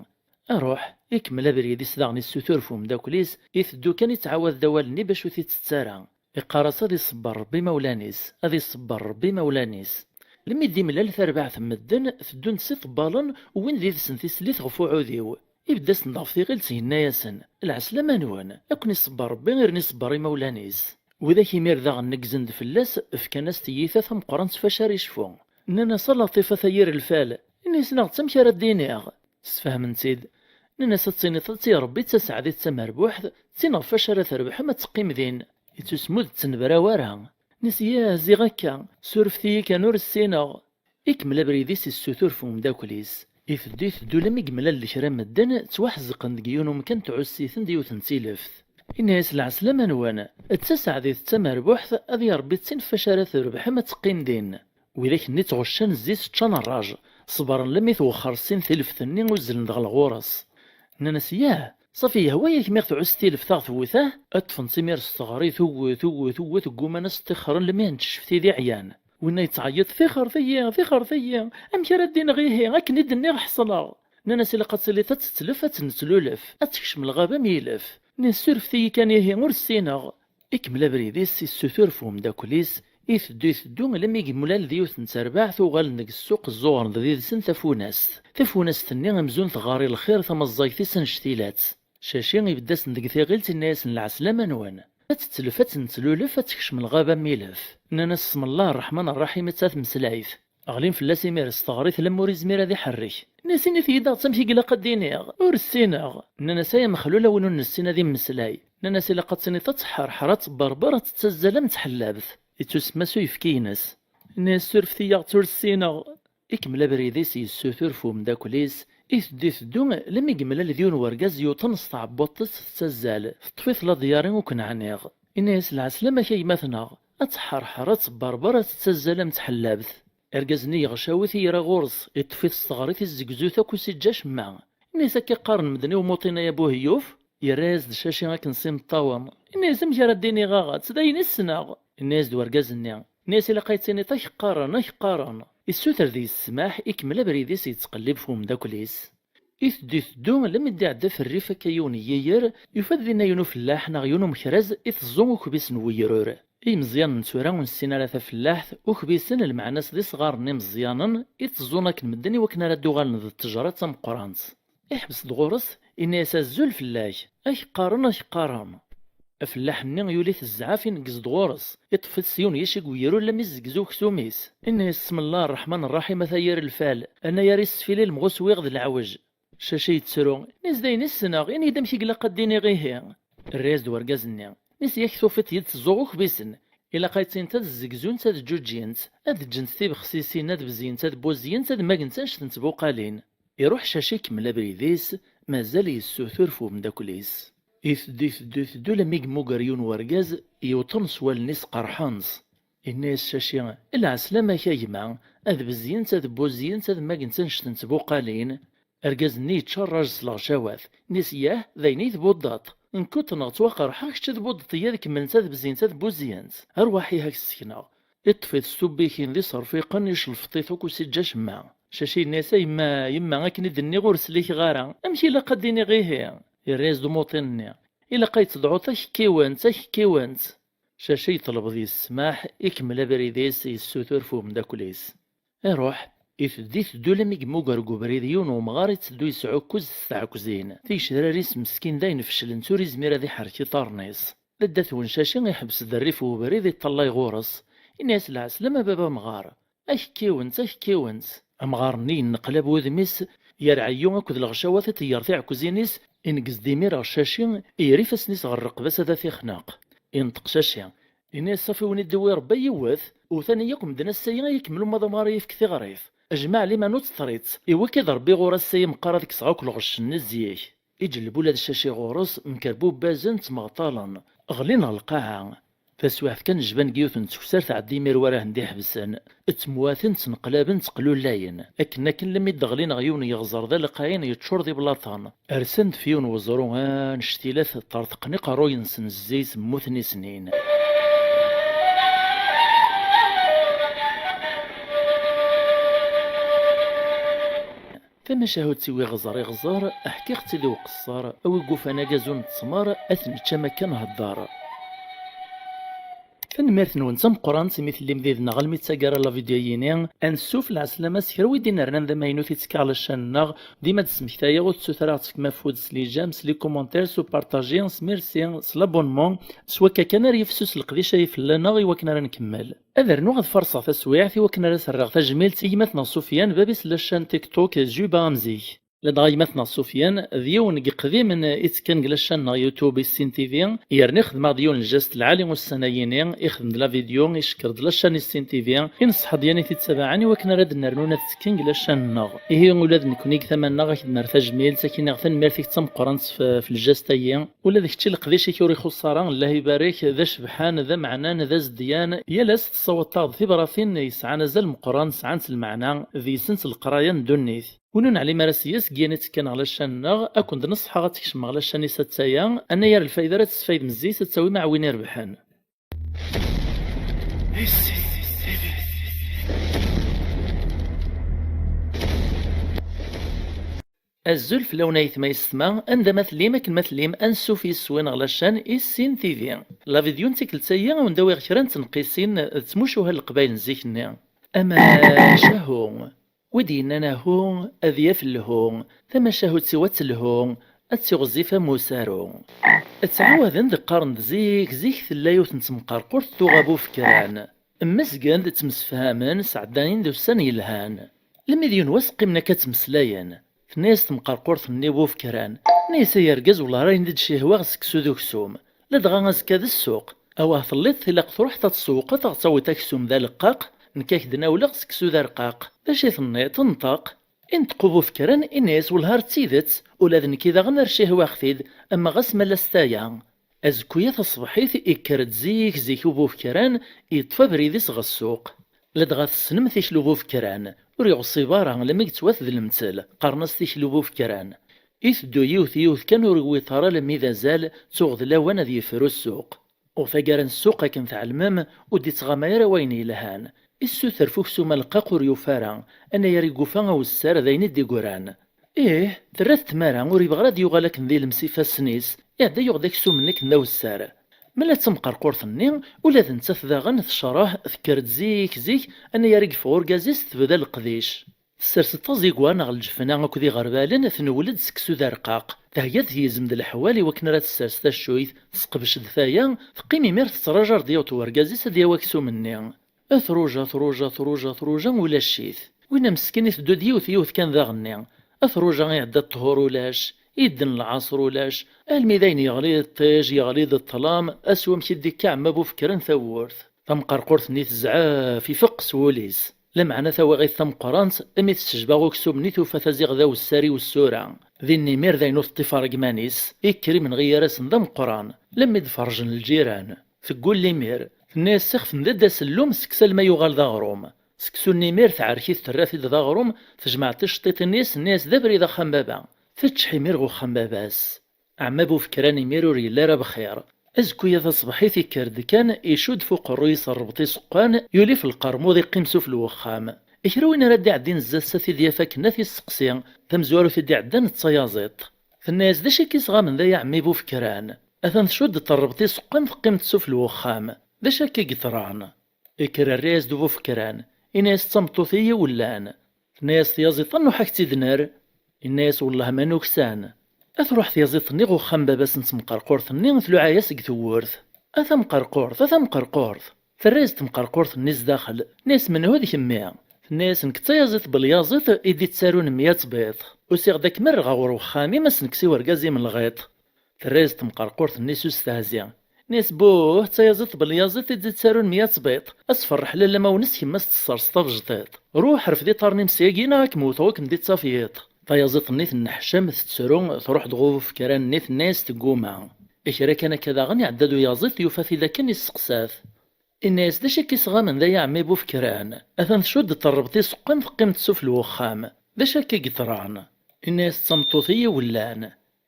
Iruḥ, ikemmel abrid-is daɣen, issutur f umeddakel-is, iteddu kan ittɛawad-d awal-nni bac ur t-ittett ara. Iqqar-as: "Ad iṣebber Rebbi imawlan-is, ad iṣebber Rebbi imawlan-is." Lmi d-imlal tarbaɛt n medden, teddun-d s iṭebbalen, wwin-d yid-sen tislit ɣef uɛudiw. Ibedd-asen-d ɣef tiɣilt, yenna-yasen: "Lɛeslama-nwen, ad ken-iṣebber Rebbi, irni iṣebber imawlan-is." Widak imir daɣen neggzen-d fell-as, fkan-as tiyita tameqqrant f acu ara yecfu. Nnan-as: "A Laṭif, a tayir lfal, ini-asen-aɣ-tt amek ara d-iniɣ." Sfehmen-tt-id. Nnan-as: "Ad tiniḍ ad tt-iṛebbi d taseɛdit d tamerbuḥt, d tin ɣef wacu ara trebḥem ad teqqim din." Ittusem ur d-ttnebra wara. Nnan-as: "Yah, ziɣ akka, surfet-iyi kan ur ssineɣ." Ikemmel abrid-is issutur f umeddakel-is. Iteddu, iteddu, lammi yemlal kra n medden ttwaḥezqen deg yiwen umkan, tɛuss-iten-d yiwet n tileft. Inna-yas: "Lɛeslama-nwen, d taseɛdit d tamerbuḥt, ad iṛebbi d tin f wacu ara trebḥem ad teqqim din." Widak-nni ttɣeccan zzit, ččan rraj, ṣebren lammi twexxer sin tileft-nni, uzzlen-d ɣer ɣur-s. Nnan-as: "Yah, ṣafi yehwa-yak mi ɣ-tɛuss tileft a ɣ-tewwet, ah?" Ṭṭfen-tt imir s teɣri, tuwwet, tuwwet, tuwwet, gguman ad s-ṭṭixxren lammi ad neččef tid iɛyan. Winna yettɛeyyiḍ: "Tixxert-iyi, tixxert-iyi! Amek ara d-iniɣ ihi? Akken i d-nniɣ ḥeṣleɣ!" Nnan-as: "Ilaq ad tiliḍ ad tettlef, ad tennetlulef, ad tekcem lɣaba am yilef." Nnan-as: "Surfet-iyi kan ihi, ur ssineɣ." Ikemmel abrid-is, issutur f umeddakel-is, iteddu, iteddu, lammi yemlal d yiwet n terbaɛt, uɣalen deg ssuq, zzuɣren-d did-sen tafunast. Tafunast-nni amzun tɣari lxir, tamaẓẓagt-is annect-ilat. Caci ibedd-asen deg tiɣilt, inna-yasen: "Lɛeslama-nwen, ad tettlef, ad tennetlulef, ad tekcem lɣaba am yilef." Nnan-as: "Smellah ṛṛeḥman ṛṛaḥim, atta tmeslayt." Ɣlin fell-as imir s teɣrit, lamma ur izmir ad iḥerrek. Nnan-as: "Init-iyi-d aɣ-tt amek i ilaq ad d-iniɣ, ur ssineɣ." Nnan-as: "Ay amexlul, a win ur nessin ad immeslay." Nnan-as: "Ilaq ad tiniḍ ad tḥerḥer, ad tebberber, ad tettazzal am tḥellabt." Ittusemma s uyefki-ines. Nnan-as: "Surfet-iyi-tt, ur ssineɣ." Ikemmel abrid-is, yessutur f umeddakel-is, iteddu, iteddu, lammi yemlal d yiwen wergaz yewṭen s tɛebbuḍt-is tettazzal, teṭṭef-it ladyari ukken ɛniɣ. Inna-yas: "Lɛeslama-k a gma-tneɣ, ad tḥerḥer, ad tebberber, ad tettazzal am tḥellabt." Argaz-nni yeɣcaw-it, ira ɣur-s, iṭṭef-it s teɣrit, izzegzu-t akk, ur s-iǧǧa acemma. Inna-yas: "Akka qqaren medden i umuṭin-a, a Buheyyuf?" Yerra-yas-d Caci akken s imeṭṭawen. Inna-yas: "Amek ara d-iniɣ aɣ-tt? D ayen i ssneɣ." Inna-yas-d wergaz-nni. Inna-yas: "Ilaq ad yi-tiniḍ ak qqaren, ak qqaren." Issuter deg-s ssmaḥ, ikemmel abrid-is yettqellib f umeddakel-is. Iteddu, iteddu, lammi d-iɛedda f rrif akka yiwen n yiyer, yufa-d dinna yiwen ufellaḥ neɣ yiwen umekraz iteẓẓu ukbis n wegrur. Imeẓyanen n tura ur nessin ara tafellaḥt, ukbisen lmeɛna-s d isɣaren n imeẓyanen, iteẓẓun akken medden i wakken ara d-uɣalen d ttejra d tameqqrant. Iḥbes-d ɣur-s, inna-yas: "Azul fell-ak, ak qqaren, ak qqaren." Afellaḥ-nni yuli-t zzɛaf, ineggez-d ɣur-s, iṭṭef-it s yiwen yicig n wegrur lammi izzegzu uksum-is. Inna-yas: "Smellah ṛṛeḥman ṛṛaḥim, a tayir lfal, anayer isfili lemɣus wiɣ d leɛwej." Caci yettru, inna-yas: "D ayen i ssneɣ, ini-d amek i ilaq ad d-iniɣ ihi." Irra-yas-d wergaz-nni, inna-yas: "Yak tufiḍ yid-s ẓẓuɣ ukbisen. Ilaq ad ttint ad zzegzunt, ad ǧǧuǧǧint, ad ǧǧent tibexsisin, ad bezyent, ad buzyent, ad magent annect n tbuqalin." Iruḥ Caci ikemmel abrid-is, mazal yessutur f umeddakel-is. Iteddu, iteddu, iteddu, lammi yemmuger yiwen wergaz, yewṭen s wallen-is qerḥen-t. Inna-yas Caci: "Lɛeslama-k a gma, ad bezyent, ad buzyent, ad magent annect n tbuqalin." Argaz-nni yečča rraj s leɣcawat. Inna-yas: "Yah, d ayen i tbuddeḍ. Nekk uṭneɣ, ttwaqerḥeɣ, kečč tbuddeḍ-iyi ad kemmlent, ad bezyent, ad buzyent. Arwaḥ ihi ad k-ssekneɣ." Iṭṭef-it s tubbikin d iserfiqen, icelfeṭ-it akk, ur s-iǧǧa acemma. Caci yenna-yas: "A yemma, yemma, akken i d-nniɣ ur slikeɣ ara. Amek ilaq ad d-iniɣ ihi?" Yerra-yas-d umuṭin-nni: "Ilaq ad yi-tedɛuḍ akekkiwent, akekkiwent." Caci yeṭleb deg-s ssmaḥ, ikemmel abrid-is, yessutur f umeddakel-is. Iruḥ, iteddu, iteddu, lammi yemmuger deg ubrid yiwen wemɣar itteddu yesɛukkuz s tɛekkzin. Tigecrar-is meskin dayen feclent, ur izmir ad iḥerrek iṭarren-is. Dadda-twen Caci iḥbes-d rrif n ubrid, iṭṭalay ɣur-s. Ini-as: "Lɛeslama a baba amɣar. Akekkiwent, akekkiwent." Amɣar-nni yenneqlab wudem-is, yerɛeyyu akked lɣecawat, iṭeyyer tiɛekkzin-is, ineggez-d imir ɣer Caci, yerra ifassen-is ɣer rreqba-s ad t-ixneq. Inṭeq Caci, ini-as: "Safi, win i d-iwwi Rebbi yiwet, wten-iyi akk medden ass-agi, ay ikemmel uma d amɣar i yefk tiɣrit. Jmeɛ liman ur tt-territt, iwwi-k-id Rebbi ɣur ass-a imeqqar ad kkseɣ akk lɣecc-nni zik." Iǧelleb ula d Caci ɣur-s, mkerbubbazen, ttmeɣṭalen, ɣlin ɣer lqaɛa. Taswiɛt kan, jban deg yiwet n tefsert, tɛedda imir war ahen d-iḥebsen. Ttemwaten, ttneqlaben, ttqlulayen. Akken akken, lammi d-ɣlin ɣer yiwen n yeɣẓer d aleqqayen yeččur d iblaṭen. Rsen-d f yiwen n weẓru annect-ilat, ṭerṭqen iqerruyen-nsen zzi-s, mmuten i snin. Tamacahut-iw iɣẓer iɣẓer, ḥkiɣ-tt-id i uqeṣṣer, a wi yufan agazu n ttmer, ad t-nečč am akka nhedder. Tanemmirt-nwen d tameqqrant imi tellim did-neɣ almi d taggara la vidéo-yini. Ansuf, lɛeslama s kra wi d-inernan d amaynut i ttekkaɣ la chaîne-nneɣ. Dima d-smektayeɣ, ur tettut ara ad tefkem afud s les j'aime, s les commentaires, s upartaji, s merci, s l'abonnement. S wakka kan ara yefsus leqdic ay fell-aneɣ i wakken ara nkemmel. Ad rnuɣ ad farṣeɣ taswiɛt i wakken ara s-rreɣ tajmilt i gma-tneɣ Sofiane, bab-is n la chaîne TikTok Juba am zik. Ladɣa gma-tneɣ Sofiane d yiwen deg iqdimen i ttekkan deg la chaîne-nneɣ YouTube Issin T V, yerna ixdem-aɣ-d yiwen n lǧast lɛali ussan-ayini, ixdem-d la vidéo, icekker-d la chaîne Issin T V, inṣeḥ-d yan i t-ittabaɛen i wakken ara d-nnernun ad ttekken deg la chaîne-nneɣ. Ihi ula d nekkni deg tama-nneɣ ad ak-d-nerr tajmilt, ad k-iniɣ tanemmirt-ik d tameqqrant f-, f lǧast-ayi. Ula d kečč leqdic-ik ur ixuṣṣ ara, Allah ibarek, d acebḥan, d ameɛnan, d azedyan. Yal ass tessawaḍeḍ-aɣ-d tibratin yesɛan azal meqqren, sɛant lmeɛna, deg-sent leqraya n ddunit. Win ur neɛlim ara s-yes, deg yan i ttekkaneɣ la chaîne-nneɣ, ad ken-d-neṣḥeɣ ad tkecmem ɣer la chaîne-is attaya, anayer lfayda ara tesfaydem zzi-s ad tawim aɛwin irebḥen. Azul fell-awen ayetma yessetma, anda ma tellim, akken ma tellim, ansuf yes-wen ɣer la chaîne Issin T V. La vidéo n tikkelt-agi, ad wen-d-awiɣ kra n tenqisin d tmucuha n Leqbayel n zik-nni. Amacahu. Wi d-yennan ahu, ad yaf lhu, tamacahut-iw ad telhu, ad tiɣzif am usaru. Ttɛawaden-d qqaren-d zik, zik tella yiwet n temqerqurt tuɣa bufekran. Mmezgen-d, ttemsefhamen, sɛeddayen-d ussan yelhan. Lemmi d yiwen wass qqimen akka ttmeslayen. Tenna-yas temqerqurt-nni bufekran, tenna-yas: "Ay argaz, wellah ar ayen d-cihwaɣ seksu d uksum. Ladɣa azekka d ssuq. Awah telliḍ, tilaq truḥeḍ ad tsewwqeḍ, ad ɣ-tawiḍ aksum d aleqqaq, nekk ad k-d-nawleɣ seksu d arqaq. D acu i tenniḍ? Nṭeq!" Inṭeq ubufekran, inna-yas: "Wellah ar d tidet, ula d nekki daɣen ar cihwaɣ-t-id, ama ɣas ma la s taya." Azekku-ya taṣebḥit, ikker-d zik zik ubufekran, iṭṭef abrid-is ɣer ssuq. Ladɣa tessnem tikli ubufekran, ur yeɣṣib ara, lammi yettwat d lemtel, qqaren-as tikli ubufekran. Iteddu yiwet yiwet kan, ur yewwiḍ ara lammi d azal, tuɣ d lawan ad yefru ssuq. U taggara n ssuq, akken tɛelmem, ur d-ittɣama ara wayen yelhan. Issuter f uksum aleqqaq ur yufi ara, anayer i yufa awessar d ayen i d-igran. Ih, terra-t tmara, ur yebɣi ara ad yuɣal akken d ilem s ifassen-is, iɛedda yuɣ-d aksum-nni akken d awessar. Ma la d tamqerqurt-nni, ula d nettat daɣen tecreḥ, tekker-d zik zik, anayer i yeffeɣ urgaz-is tebda leqdic. Tessers-d taẓigwa neɣ lǧefna akked iɣerbalen, tenwel-d seksu d arqaq. Thegga-d tyezem d leḥwal i wakken ara tessers taccuyt, tesqebc-d taya, teqqim imir tettraǧu ar d-yaweḍ wergaz-is ad yawi aksum-nni. Truja, truja, truja, truja, ulac-it. Winna meskin iteddu-d yiwet yiwet kan daɣenni. Truja, iɛedda ṭṭhur ulac, idden lɛaṣer ulac, almi d ayen yeɣli d ṭṭij, yeɣli d ṭṭlam, ass wamek i d-ikka ɛemma bufekran tawwurt. Tamqerqurt-nni tezɛef, ifeqqes wul-is. Lameɛna tawaɣit tameqqrant, imi tessejba uksum-nni tufa-t aziɣ d awessar i wessura. Din imir d ayen ur teṭṭif ara deg iman-is, ikker imenɣi gar-asen d ameqqran, lammi d-ferrjen lǧiran. Teggul imir, tenna-yas: "Sixef n dadda sellum, seksu alma yuɣal d aɣrum." Seksu-nni imir tɛerk-it, terra-t-id d aɣrum, tejmeɛ ticeṭṭiṭin-is, tenna-yas: "D abrid axxam baba." Teččeḥ imir ɣer uxxam baba-s. Ɛemma Bufekran imir ur yelli ara bxir. Azekka-ya taṣebḥit, ikker-d kan, icudd f uqerruy-is rrbeṭ iseqqan, yuli f lqermud, iqqim suf lwexxam. Kra win ara d-iɛeddin zdat-s ad t-id-yaf akken ad t-isseqsi, tamezwarut i d-iɛeddan d tayaziḍt. Tenna-yas: "D acu akka i s-ɣamen d ay aɛemmi Bufekran? Atan tcudd-d rrbeṭ iseqqan, teqqim-d suf lwexxam. D acu akka i yeḍran?" Ikker rray-as-d Bufekran, inna-yas: "D tameṭṭut i yi-wellan." Tenna-yas tyaziḍt: "A nruḥ ad k-tt-id-nerr." Inna-yas: "Wellah ma nuksan." Ad truḥ tyaziḍt-nni ɣer uxxam n baba-s n temqerqurt-nni, tluɛa-yas deg tewwurt: "A tamqerqurt, a tamqerqurt!" Terra-yas temqerqurt-nni zdaxel, tenna-yas: "Menhu d kemmi?" Tenna-yas: "Nekk d tayaziḍt Belyaziḍ i d-ittarun mya ttbiṭ. Usiɣ-d ad kem-rreɣ ɣer uxxam-im, ad s-nekkes i urgaz-im lɣiṭ." Terra-yas temqerqurt-nni s ustehzi, tenna-yas: "Buh, d tayaziḍt Belyaziḍ i d-ittarun mya ttbiṭ. Ad tferreḥ lalla ma ines kemm ad s-tesserseḍ tabejṭiṭ. Ruḥ rfed iṭarren-im syagi neɣ ad kem-wteɣ ur kem-d-ittaf yiḍ." Tayaziḍt-nni tenneḥcam, tettru, truḥ-d ɣer Bufekran-nni, tenna-yas tegguma. Kra kan akka daɣen iɛedda-d uyaziḍ, yufa-t-id akken, isseqsa-t. Inna-yas: "D acu akka i s-ɣamen d ay aɛemmi Bufekran? Atan tcudd-d rrbeṭ iseqqan, teqqim-d suf lwexxam. D acu akka i yeḍran?" Inna-yas: "D tameṭṭut i yi-wellan."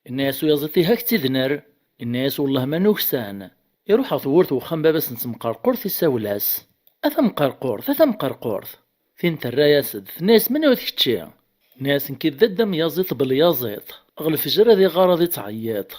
Inna-yas uyaziḍ: "Ihi ad k-tt-id-nerr." Inna-yas: "Wellah ma nuksan." Iruḥ ɣer tewwurt n uxxam n baba-s n temqerqurt, isawel-as: "A tamqerqurt, a tamqerqurt!" Tin terra-yas-d, tenna-yas: "Menhu d kečči?" Tenna-yas: "Nekk d dadda-m Yaziḍ Belyaziḍ. Ɣer lefjer ad iɣar ad ittɛeyyiḍ."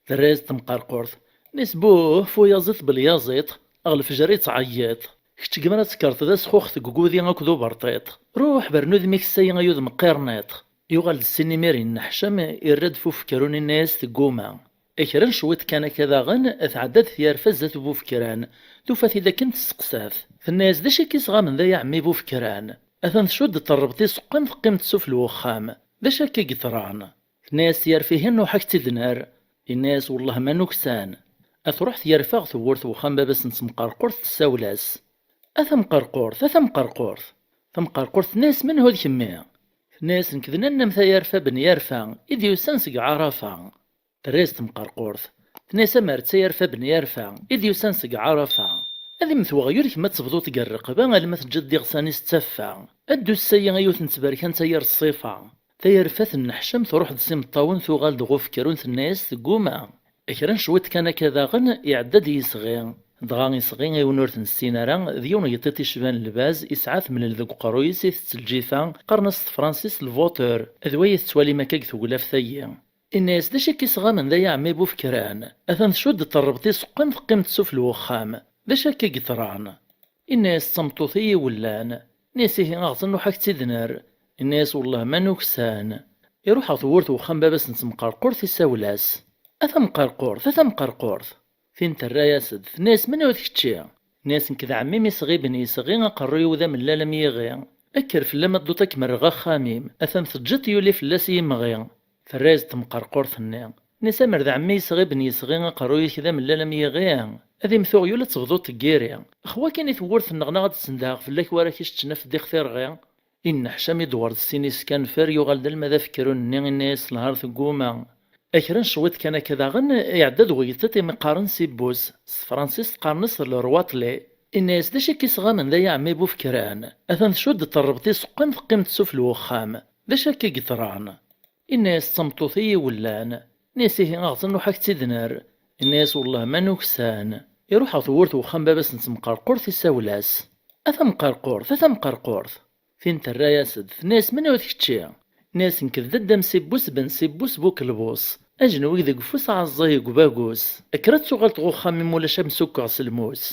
Terra-yas-d temqerqurt, tenna-yas: "Buh, f uyaziḍ Belyaziḍ, ɣer lefjer ad ittɛeyyiḍ. Kečč gma ad tekkreḍ d asxuxet deg ugudi akked uberṭiṭ. Ruḥ bernu udem-ik ssaya ay udem qirniṭ." Yuɣal-d ssin imir yenneḥcam, irra-d f ufekran, inna-yas tegguma. Kra n cwiṭ kan akka daɣen, tɛedda-d tyerfa zdat Bufekran, tufa-t-id akken, testeqsa-t. Tenna-yas: "D acu akka i s-ɣamen d ay aɛemmi Bufekran? Atan tcudd-d rrbeṭ iseqqan, teqqim-d suf lwexxam. D acu akka i yeḍran?" Tenna-yas tyerfa: "Ihi nruḥ ad k-tt-id-nerr." Inna-yas: "Wellah ma nuksan." Ad truḥ tyerfa ɣer tewwurt n uxxam n baba-s n temqerqurt, tessawel-as: "A tamqerqurt, a tamqerqurt!" Tamqerqurt tenna-yas: "Menhu d kemmi?" Tenna-yas: "Nekk d nanna-m Tayerfa ben Yerfa, i d-yusan seg Ɛarafa." Terra-yas temqerqurt, tenna-yas: "Amer d Tayerfa ben Yerfa i d-yusan seg Ɛarafa, ad immet weɣyul kemm ad tebduḍ deg rreqba alma teǧǧiḍ d iɣsan-is d taffa. Ddu ssaya a yiwet n tberkant a yir ṣṣifa." Tayerfa tenneḥcam, truḥ-d s imeṭṭawen, tuɣal-d ɣer ufekran, tenna-yas tegguma. Kra n cwiṭ kan akka daɣen, iɛedda-d yisɣi. Dɣa isɣi, i win ur t-nessin ara, d yiwen n yiṭṭiṭ icban lbaz, isɛa temlel deg uqerruy-is, itett lǧifa, qqaren-as s tefransist le vautour, d way i tettwalim akka deg tewlaft-agi. Inna-yas: "D acu akka i s-ɣamen d ay aɛemmi Bufekran? Atan tcudd-d rrbeṭ iseqqan, teqqim-d suf lwexxam. D acu akka i yeḍran?" Inna-yas: "D tameṭṭut i yi-wellan." Inna-yas: "Ihi aɣet ad nruḥ ad k-tt-id-nerr." Inna-yas: "Wellah ma nuksan." Iruḥ ɣer tewwurt n uxxam n baba-s n temqerqurt, isawel-as: "A tamqerqurt, a tamqerqurt!" Tin terra-yas-d, tenna-yas: "Menhu d kečči?" Tenna-yas: "Nekk d ɛemmi-m Isɣi ben Isɣi, aqerruy-iw d amellal am yiɣi. Kker fell-am ad dduḍ ad kem-rreɣ axxam-im, atan teǧǧiḍ yuli fell-as yimɣi." Terra-yas-d temqerqurt-nni, tenna-yas: "Amer d ɛemmi Isɣi ben Isɣi, aqerruy-ik d amellal am yiɣi, ad immet uɣyul ad tebduḍ deg yiri. Xwa kan i tewwurt-nneɣ neɣ ad d-sendheɣ fell-ak war ak-iceččen af ddix tirɣi." Inneḥcam, idewwer-d sin iskanfer, yuɣal-d alma d afekran-nni, inna-yas lhar tegguma. Kra n cwiṭ kan akka daɣen, iɛedda-d wiṭṭiṭ imi qqaren Sibbus, s tefransist qqaren-as le roi Tlé. Inna-yas: "D acu akka i s-ɣamen d ay aɛemmi Bufekran? Atan tcudd-d rrbeṭ iseqqan, teqqim-d suf lwexxam. D acu akka i yeḍran?" Inna-yas: "D tameṭṭut i yi-wellan." Inna-yas: "Ihi aɣet ad nruḥ ad k-tt-id-nerr." Inna-yas: "Wellah ma nuksan." Iruḥ ɣer tewwurt n uxxam n baba-s n temqerqurt, isawel-as: "A tamqerqurt, a tamqerqurt!" Tin terra-yas-d, tenna-yas: "Menhu d kečči?" Inna-yas: "Nekk d dadda-m Sibbus ben Sibbus bu kelbus, ajenwi deg ufus, aɛeẓẓay deg ubagus. Kker ad tuɣaleḍ ɣer uxxam-im, ulac ad m-sukkeɣ s lmus."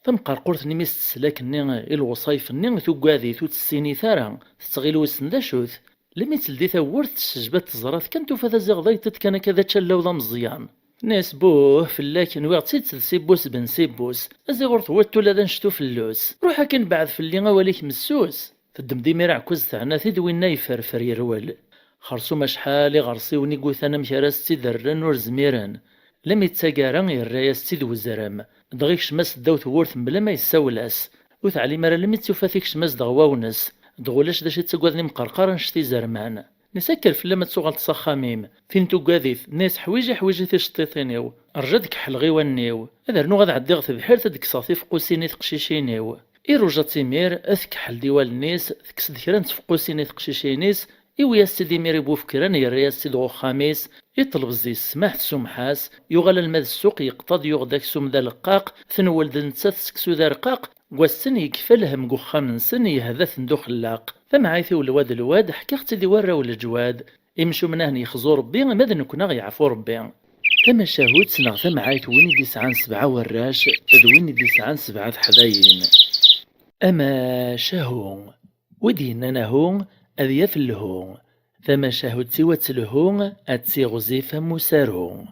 Tamqerqurt-nni mi s-tesla akkenni i lewṣayef-nni, tuggad-it, ur tt-tessinit ara, tettɣil wissen d acu-t. Lmi teldi tawwurt, tessejba-d, teẓra-t kan, tufa-t aziɣ d ayeṭṭiṭ kan akka d ačallaw d ameẓyan. Tenna-yas: "Buh, fell-ak, nwiɣ d tidet d Sibbus ben Sibbus, aziɣ ur tewwiḍ ula d anectu fell-us. Ruḥ akin, beɛɛed fell-i, awal-ik messus." Teddem-d imir aɛekkaz, teɛna-t-id, winna yefferfer yerwel. Xersum acḥal iɣersiwen i yutan amek ara s-tt-id-rren ur zmiren. Lmi d taggara, yerra-yas-tt-id wezrem. Dɣa ikcem-as ddaw tewwurt mebla ma yessawel-as. Ur teɛlim ara lmi d-tufa-t ikcem-as-d ɣer wawnes. Dɣa ulac d acu i ttagaden imqerqar annect izerman. Nessaker fell-am ad tuɣaleḍ s axxam-im. Tin tuggad-it, tenna-yas: "Ḥwiji, ḥwiji ticeṭṭiṭin-iw. Rju ad kḥleɣ i wallen-iw. Ad rnuɣ ad ɛeddiɣ tebḥirt ad d-kkseɣ tifqusin i teqcicin-iw." Iruja-tt imir, ad tkḥel-d i wallen-is, tekkes-d kra n tfeqqusin i teqcicin-is, Iwi-as-tt-id imir i Bufekran, yerra-as-tt-id ɣer uxxam-is, iṭleb zzis ssmaḥ, tsumeḥ-as, yuɣal alma d ssuq, yeqṭa-d, yuɣ-d aksum d aleqqaq, tenwel-d nettat seksu d arqaq, deg wass-n yekfa lhemm deg uxxam-nsen, yehda-ten d uxellaq. Tamɛayt-iw lwad lwad, ḥkiɣ-tt-id i warraw n leǧwad. Imcumen a hen-yexzu Rebbi, ma d nekkni a ɣ-yeɛfu Rebbi. Tamacahut neɣ tamɛayt n win i d-isɛan sebɛa warrac d win i d-isɛan sebɛa teḥdayin. Amacahu, wi d-yennan ahu, ad yaf lhu. Tamacahut-iw ad telhu, ad tiɣzif am usaru.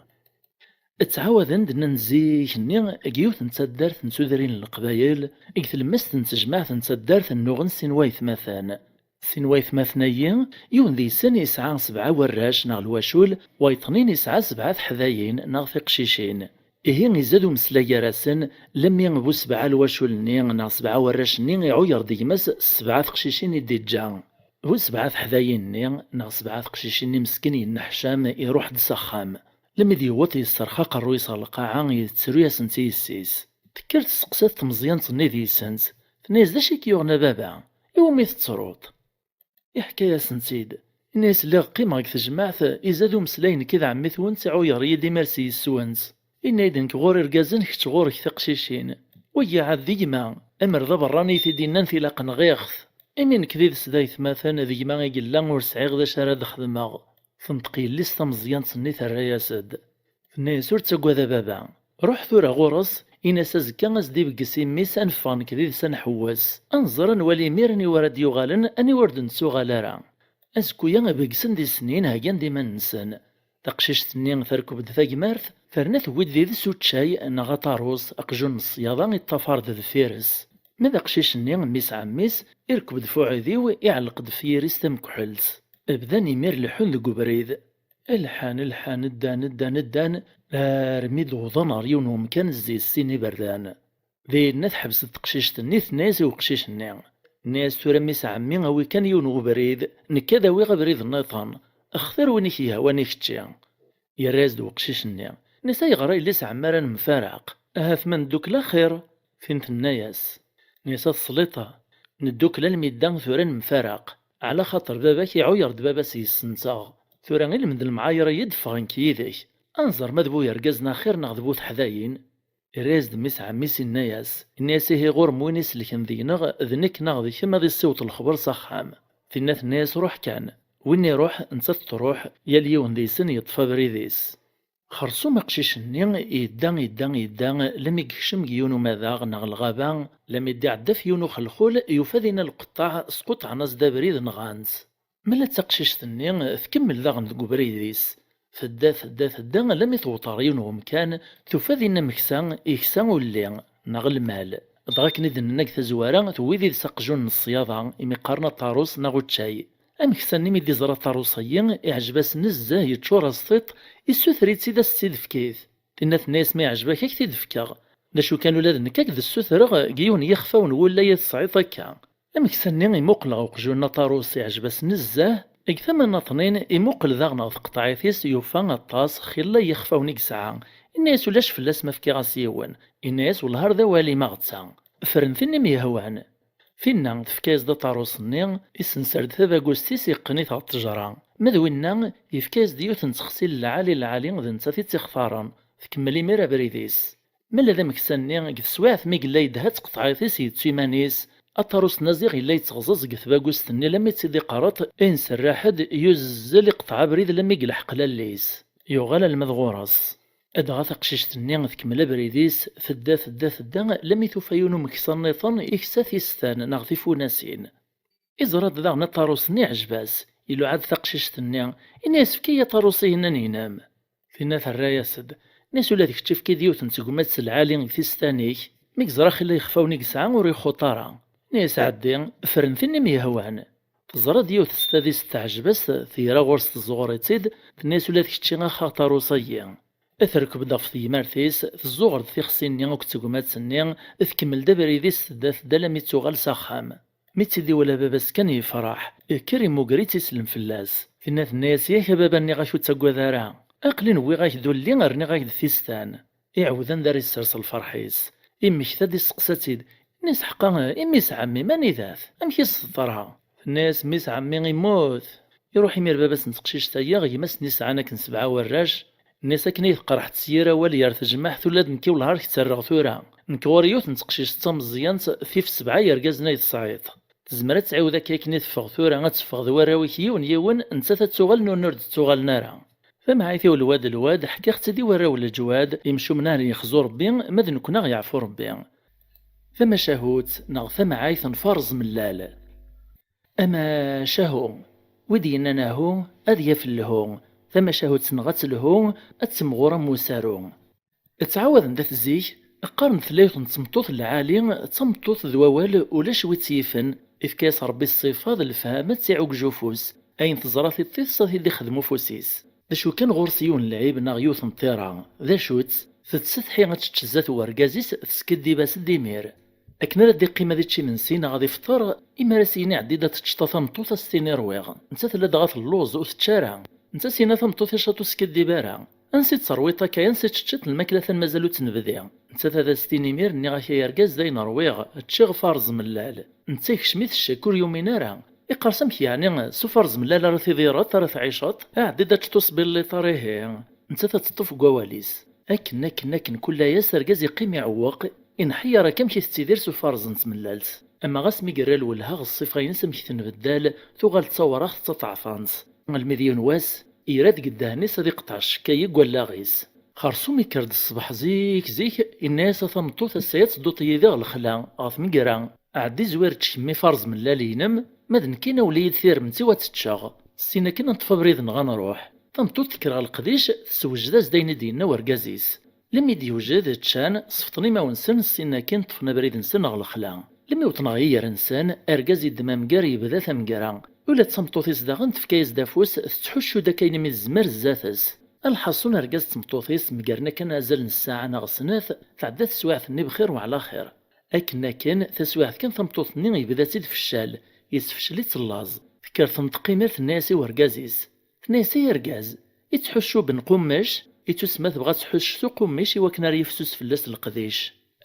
Ttɛawaden-d, nnan zik-nni deg yiwet n taddart n tudrin n Leqbayel, deg tlemmast n tejmaɛt n taddart nnuɣen sin waytmaten. Sin waytmaten-ayi, yiwen deg-sen yesɛa sebɛa warrac neɣ lwacul, wayeḍ-nni yesɛa sebɛa teḥdayin neɣ tiqcicin. Ihi izad umeslay gar-asen, lemmi bu sebɛa lwacul-nni neɣ sebɛa warrac-nni iɛuyer-d gma-s s sebɛa teqcicin i d-iǧǧa. Bu sebɛa teḥdayin-nni neɣ sebɛa teqcicin-nni meskin yenneḥcam, iruḥ-d s axxam. Lemmi d-yewweḍ yesserx aqerruy-is ɣer lqaɛa, yettru-yasent i yessi-s. Tekker testeqsa-t tmeẓyant-nni deg-sent, tenna-yas: "D acu i k-yuɣen a baba? Iwumi tettruḍ?" Iḥka-yasent-id. Inna-yas: "Lliɣ qqimeɣ deg tejmaɛt, izad umeslay nekk d ɛemmi-twent, iɛuyer-iyi-d imir s yes-went. Inna-yi-d nekk ɣur irgazen, kečč ɣur-k tiqcicin. Wagi ɛad d gma, amer d aberrani i t-id-innan tilaq nɣiɣ-t. Imi nekk d ides d aytmaten, d gma i yella, ur sɛiɣ d acu ara d-xedmeɣ." Tenṭeq yelli-s tameẓyant-nni, terra-yas-d. Tenna-yas: "Ur ttagad a baba. Ruḥ tura ɣur-s, in-as azekka ad s-d-ibegges i mmi-s, ad neffeɣ nekk d ides ad nḥewwes. Ad nẓer, ad nwali imir aniwa ara d-yuɣalen, aniwa ur d-nettuɣal ara." Azekku-ya beggsen-d i sin, heggan-d iman-nsen. Taqcict-nni terkeb-d tagmert, terna tewwi-d did-s uččay neɣ aṭarus, aqjun n ṣṣyada iṭṭafar-d deffir-s. Ma d aqcic-nni, mmi-s ɛemmi-s, irkeb-d f uɛidiw, iɛelleq-d f yiri-s tamekḥelt. Bdan imir leḥḥun deg ubrid. Lḥan, lḥan, ddan, ddan, ddan, armi d-wwḍen ɣer yiwen wemkan zzis sin iberdan. Dinna teḥbes-d teqcict-nni, tenna-yas i uqcic-nni. Tenna-yas: "Tura, mmi-s ɛemmi, awi kan yiwen ubrid, nekk ad awiɣ abrid nniḍen. Xtir win i k-yehwan i kečči." Yerra-yas-d uqcic-nni. Tenna-yas: "Ayɣer a yelli-s ɛemmi ara nemfaraq? Ahat ma neddukel axir." Tin tenna-yas. Tenna-yas: "A tesliṭ-a, neddukel almi d da, tura nemfaraq. Ɛla xaṭer baba-k iɛuyer-d baba-s yes-nteɣ. Tura ilmend lemɛayer-iyi-d, ffeɣ nekk yid-k. Ad nẓer ma d bu yergazen axir neɣ d bu teḥdayin." Irra-yas-d mmi-s ɛemmi-s, inna-yas, inna-yas: "Ihi ɣur-m win iselken deg-neɣ, d nekk neɣ d kemm, ad issiweḍ lexber s axxam." Tinna tenna-yas: "Ruḥ kan." Win iruḥ, nettat truḥ, yal yiwen deg-sen yeṭṭef abrid-is. Xersum aqcic-nni, yedda, yedda, yedda, lammi yekcem deg yiwen umadaɣ neɣ lɣaba, lammi d-iɛedda ɣef yiwen uxelxul, yufa dinna lqeṭṭaɛ, squṭɛen-as-d abrid, nɣan-t. Ma d taqcict-nni, tkemmel daɣen deg ubrid-is. Tedda, tedda, tedda, alammi tewweḍ ɣer yiwen wemkan, tufa dinna ameksa, iksa ulli, neɣ lmal. Dɣa akken i d-nenna deg tazwara, tewwi did-s aqjun n ṣṣyada, imi qqaren aṭarus neɣ uččay. Ameksa-nni mi d-iẓra aṭarus-agi, iɛjeb-as nezzeh, yeččur-as tiṭ, issuter-itt-id ad s-tt-id-fkit. Tinna tenna-yas: "Ma iɛjeb-ak, ad k-t-id-fkeɣ. D acu kan, ula d nekk ad k-d-ssutreɣ deg yiwen yixef-awen wulay i tesɛiḍ akka." Ameksa-nni imuqel ɣer uqjun n aṭarus, iɛjeb-as nezzeh. Deg tama n aṭnin, imuqel daɣen ɣer tqeṭɛit-is, yufa aṭas xilla n yixfawen i yesɛa. Inna-yas: "Ulac fell-as ma fkiɣ-as yiwen." Inna-yas: "Wellah ar d awal-im a ɣetta. Fren tin i m-yehwan." Tinna tefka-yas-d aṭarus-nni, isenser-d tabagust-is, iqqen-it ɣer ttejra. Ma d winna, yefka-yas-d yiwet n texsi n lɛali lɛali, d nettat i tt-ixtaren. Tkemmel imir abrid-is. Ma d ameksa-nni, deg teswiɛt mi yella yedha d tqeṭɛit-is, yettu iman-is, aṭarus n Aziɣ yella yetteɣẓaẓ deg tbagust-nni, lammi tt-id-iqerreṭ, i nserraḥ-d, yuzzel, iqeṭɛeɛ abrid lammi yelḥeq lalli-s. Yuɣal alma d ɣur-s. Dɣa taqcict-nni tkemmel abrid-is, tedda, tedda, tedda, lammi tufa yiwen umeksa nniḍen, iksa tistan neɣ tifunasin. Iẓra-d daɣen aṭarus-nni, iɛjeb-as, iluɛa-d taqcict-nni, inna-yas: "Efk-iyi aṭarus-ihin-nni-inem." Tinna terra-yas-d, inna-yas: "Ula d kečč efk-iyi-d yiwet n tegmat s lɛali deg tistan-ik." Mi yeẓra xilla yexfawen i yesɛa ur ixuṭ ara. Inna-yas: "Ɛeddi, fren tin i m-yehwan." Teẓra-d yiwet s tadist teɛjeb-as, tegra ɣur-s, tezzuɣer-itt-id, tenna-yas: "Ula d kečči ax aṭarus-agi." Terkeb-d ɣef tegmert-is, tezzuɣer-d tixsi-nni akked tegmat-nni, tkemmel-d abrid-is, tedda, tedda, alammi d-tuɣal s axxam. Mi tt-id-iwala baba-s kan yefreḥ, ikker imuger-itt, islem fell-as. Tinna tenna-yas: "Yak a baba, nniɣ-ak ur ttagad ara. Aql-i newwiɣ-ak-d ulli, rniɣ-ak-d tistan." Iɛawed anda ara yessers lferḥ-is. Immekta-d, isteqsa-tt-id. Inna-yas: "Ḥqa, i mmi-s ɛemmi, anida-t? Amek i s-teḍra?" Tenna-yas: "Mmi-s ɛemmi immut." Iruḥ imir baba-s n teqcict-agi ɣer gma-s-nni yesɛan akken sebɛa warrac, nni-as: "Akken ay teqreḥ tesyirt awal gar tejmaɛt, ula d nekk i welɛar k-ttarraɣ tura. Nekk ɣur-i yiwet n teqcict d tameẓyant, tif sebɛa yergazen ay tesɛiḍ. Tezmer ad tɛiwed akka akken i teffeɣ tura, ad teffeɣ d warraw-ik yiwen yiwen, nettat ad tuɣal, nutni ur d-ttuɣalen ara." Tamɛayt-iw lwad lwad, ḥkiɣ-tt-id i warraw n leǧwad, imcumen ar yexzu Rebbi, ma d nekkni aɣ-yeɛfu Rebbi. Tamacahut neɣ tamɛayt n Faṛez Mellal. Amacahu, wi d-yennan ahu, ad yaf lhu, tamacahut-nneɣ ad telhu, ad temɣur am usaru. Ttɛawaden-d at zik, qqaren tella yiwet n tmeṭṭut n lɛali, d tameṭṭut d wawal, ulac wi tt-yifen, ifka-yas Ṛebbi ṣṣifa d lefhama d tiɛuǧǧ ufus, ayen teẓra tiṭ-is ad t-id-ixdem ufus-is. D acu kan, ɣur-s yiwen n lɛib neɣ yiwet n ṭṭira, d acu-tt? Tettsetḥi ad tečč zdat wergaz-is, teskiddib-as-d imir. Akken ara d-iqqim ad ičč imensi neɣ ad ifṭer, imi ara s-yini: "Ɛeddi-d ad teččeḍ a tameṭṭut", ad s-tini: "Rwiɣ." Nettat ladɣa telluẓ, ur tečči ara. Nettat s-yenna tameṭṭut: "Icaṭ ur skiddib ara. Ansi tt-terwiḍ akka, ansi tt-teččiḍ lmakla-tan mazal ur tt-nebdi?" Nettat ad as-tini imir: "Nniɣ-ak ay argaz, dayen rwiɣ, ččiɣ Faṛez Mellal." Netta yekcem-it ccek, ur yumin ara. Iqqar-as: "Amek yeɛni, s ufaṛez Mellal ara tidireḍ, ara tɛiceḍ? Ɛeddi-d ad teččeḍ usbilliṭar ihi." Nettat ad teṭṭef deg wawal-is. Akken, akken, akken, kul ass argaz iqqim iɛewweq, inḥeyyer akka amek i tettidir s ufaṛez n tmellalt. Ama ɣas mi yerra lwelha ɣer ṣṣifa-ines amek tenbeddal, tuɣal d tawraɣt d taṭeɛfant. Almi d yiwen wass, yerra-d deg ddehn-is ad iqeṭɛec ccekka-yi deg wallaɣ-is. Xersum ikker-d ṣṣbeḥ zik zik, inna-yas: "A tameṭṭut, ass-a ad tedduḍ yid-i ɣer lexla, ɣer tmegra. Ɛeddi zwir ečč kemmi Faṛez Mellal-inem, ma d nekkini awel-iyi-d tiremt-iw ad tt-ččeɣ. Ssin akken ad neṭṭef abrid-nneɣ ad nruḥ." Tameṭṭut tekker ɣer leqdic, tessewjed-as-d ayen i d-yenna wergaz-is. Lmi d-yewjed, ččan, sefṭen imawen-nsen, ssin akin ṭṭfen abrid-nsen ɣer lexla. Lmi wwḍen ɣer yiger-nsen, argaz yeddem amger yebda tamegra. Ula d tameṭṭut-is daɣen tefka-yas-d afus, tettḥuccu-d akka ayen imi tezmer zdat-s. Lḥaṣun, argaz d tmeṭṭut-is mgaren akken azal n ssaɛa neɣ snat, tɛedda teswiɛt-nni bxir weɛla xir. Akken akken, taswiɛt kan tameṭṭut-nni yebda-tt-id feccal, yesfecel-itt llaẓ. Tekker tenṭeq imir tenna-yas i wergaz-is. Tenna-yas: "Ay argaz, ittḥuccu Ben Qummec, ittusemma tebɣa ad tḥucc s uqummec i wakken ara yifsus fell-as leqdic."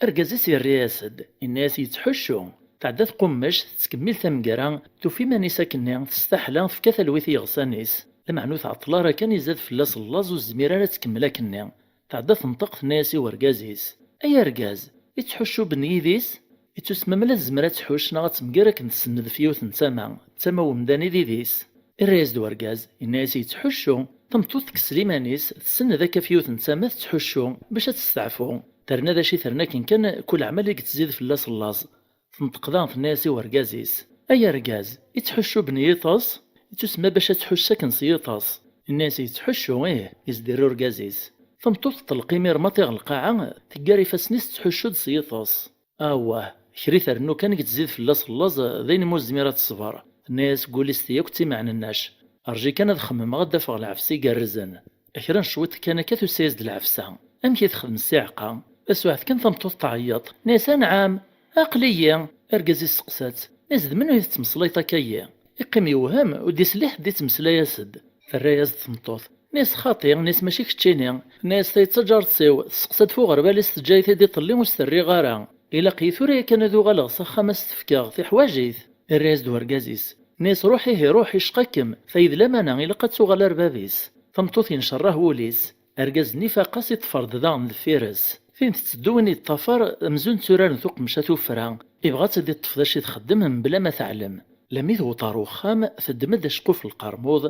Argaz-is yerra-yas-d, inna-yas: "Yettḥuccu." Tɛedda tqummec, tettkemmil tamegra, tufa iman-is akkenni, testaḥla, tefka talwit i yiɣsan-is. Lameɛna ur tɛeṭṭel ara kan, izad fell-as llaẓ, ur tezmir ara ad tkemmel akkenni. Tɛedda tenṭeq, tenna-yas i wergaz-is: "Ay argaz, ittḥuccu Ben Yidis? Ittusemma ma la tezmer ad tḥucc neɣ ad temger akken tsenned f yiwet n tama, d tama n umdan i d idis." Irra-yas-d wergaz, inna-yas: "Yettḥuccu." Tameṭṭut tekkes liman-is, tsenned akka f yiwet n tama tettḥuccu bac ad testeɛfu. Terna d acu i terna akken kan, kul ɛmal i yettzid fell-as llaẓ. Tenṭeq daɣen tenna-yas i wergaz-is: "Ay argaz, ittḥuccu Ben Yiṭes? Ittusemma bac ad tḥucc akken s yiṭes." Inna-yas: "Yettḥuccu, ih." Izder urgaz-is. Tameṭṭut teṭleq imir maṭi ɣer lqaɛa, teggar ifassen-is tettḥuccu-d s yiṭes. Awah, kra i ternu kan i yettzid fell-as llaẓ, d ayen umi ur tezmir ad teṣber. Tenna-yas deg wul-is ti akk d timeɛnennac: "Rǧi kan ad xemmemeɣ ad d-afeɣ lɛefs igerrzen." Kra n cwiṭ kan akka tusa-yas-d lɛefsa. Amek i texdem ssiɛqa? Taswiɛt kan tameṭṭut tɛeyyeḍ. Tenna-yas: "Anɛam, aql-iyi." Argaz isteqsa-tt. Tenna-yas: "D menhu i tettmeslayeḍ akka-yi?" Iqqim yewhem, ur d-isli ḥedd ittmeslay-as-d. Terra-yas-d tmeṭṭut. Tenna-yas: "Xaṭi." Tenna-yas: "Mačči keččini." Tenna-yas: "Tayi d taǧaret-iw, tesseqsa-d ɣef uɣerbal-is, teǧǧa-yi-t-id iṭelli, ur s-terriɣ ara. Ilaq-iyi tura yakan ad uɣaleɣ s axxam ad s-t-fkeɣ, tiḥwaǧ-it." Irra-yas-d wergaz-is. Tenna-yas: "Ruḥ ihi, ruḥ, icqa-kem, tayi d lamana, ilaq ad tuɣal ar bab-is." Tameṭṭut yencerreh wul-is. Argaz-nni ifaq-as, iṭṭfer-d daɣen deffir-s. Tin tetteddu, win yeṭṭafar, amzun tturaren tuqemca tuffra. Ibɣa ad tt-id-iṭṭef d acu i txeddem mebla ma teɛlem. Lami tewweḍ ɣer uxxam, teddem-d aceqquf n lqermuḍ,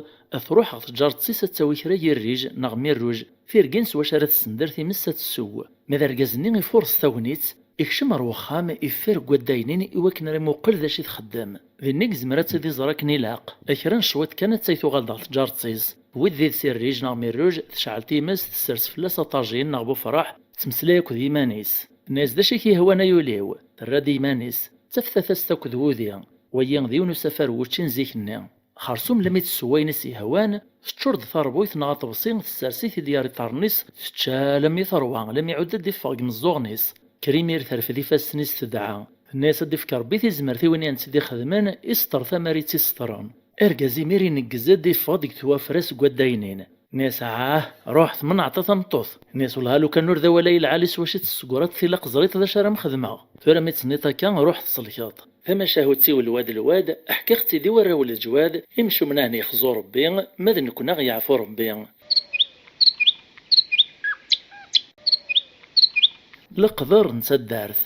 truḥ ɣer tǧaret-is ad tawi kra n yirrij neɣ mirruj, tirgin s wacu ara tessender times ad tessew. Ma d argaz-nni ifuṛes tagnit, ikcem ɣer uxxam, iffir deg waddayen-in i wakken ara imuqel d acu i txeddem. Dinna i yezmer ad tt-id-iẓer akken ilaq. A kra n cwiṭ kan, attay tuɣal-d ɣer tǧaret-is. Tewwi-d did-s irrij neɣ mirruj, tecɛel times, tessers fell-as aṭajin neɣ bufraḥ, tettmeslay akked yiman-is. Tenna-yas: "D acu i k-yehwan ay ul-iw?" Terra-d i yiman-is. D taftatast akked wudi. Wayi d yiwen usafar n wučči n zik-nni. Xersum lami tessew wayen i s-yehwan, teččur-d tarbuyt neɣ aṭebsi, tessers-it-id gar iṭarren-is, tečča alammi terwa, alammi iɛudd ad d-iffeɣ deg imeẓẓuɣen-is. Kker imir terfed ifassen-is tedɛa. Tenna-yas: "Ad d-ifk Rebbi tizmert i win i tent-id-ixedmen, iseṭṭer tamar i tt-iseṭṭren." Argaz imir ineggez-d, iffeɣ-d deg twafra seg waddayen-in. Nni-as: "Ah, ruḥ, tmenɛeḍ a tameṭṭut." Nni-as: "Wellah, lukan ur d awal ay lɛali s wacu i tessegraḍ tilaq ẓriḍ d acu ara m-xedmeɣ. Tura mi d-tenniḍ akka, ruḥ tselkeḍ." Tamacahut-iw lwad lwad, ḥkiɣ-tt-id i warraw n leǧwad, imcumen a hen-yexzu Rebbi, ma d nekkni a ɣ-yeɛfu Rebbi. Leqder n taddart.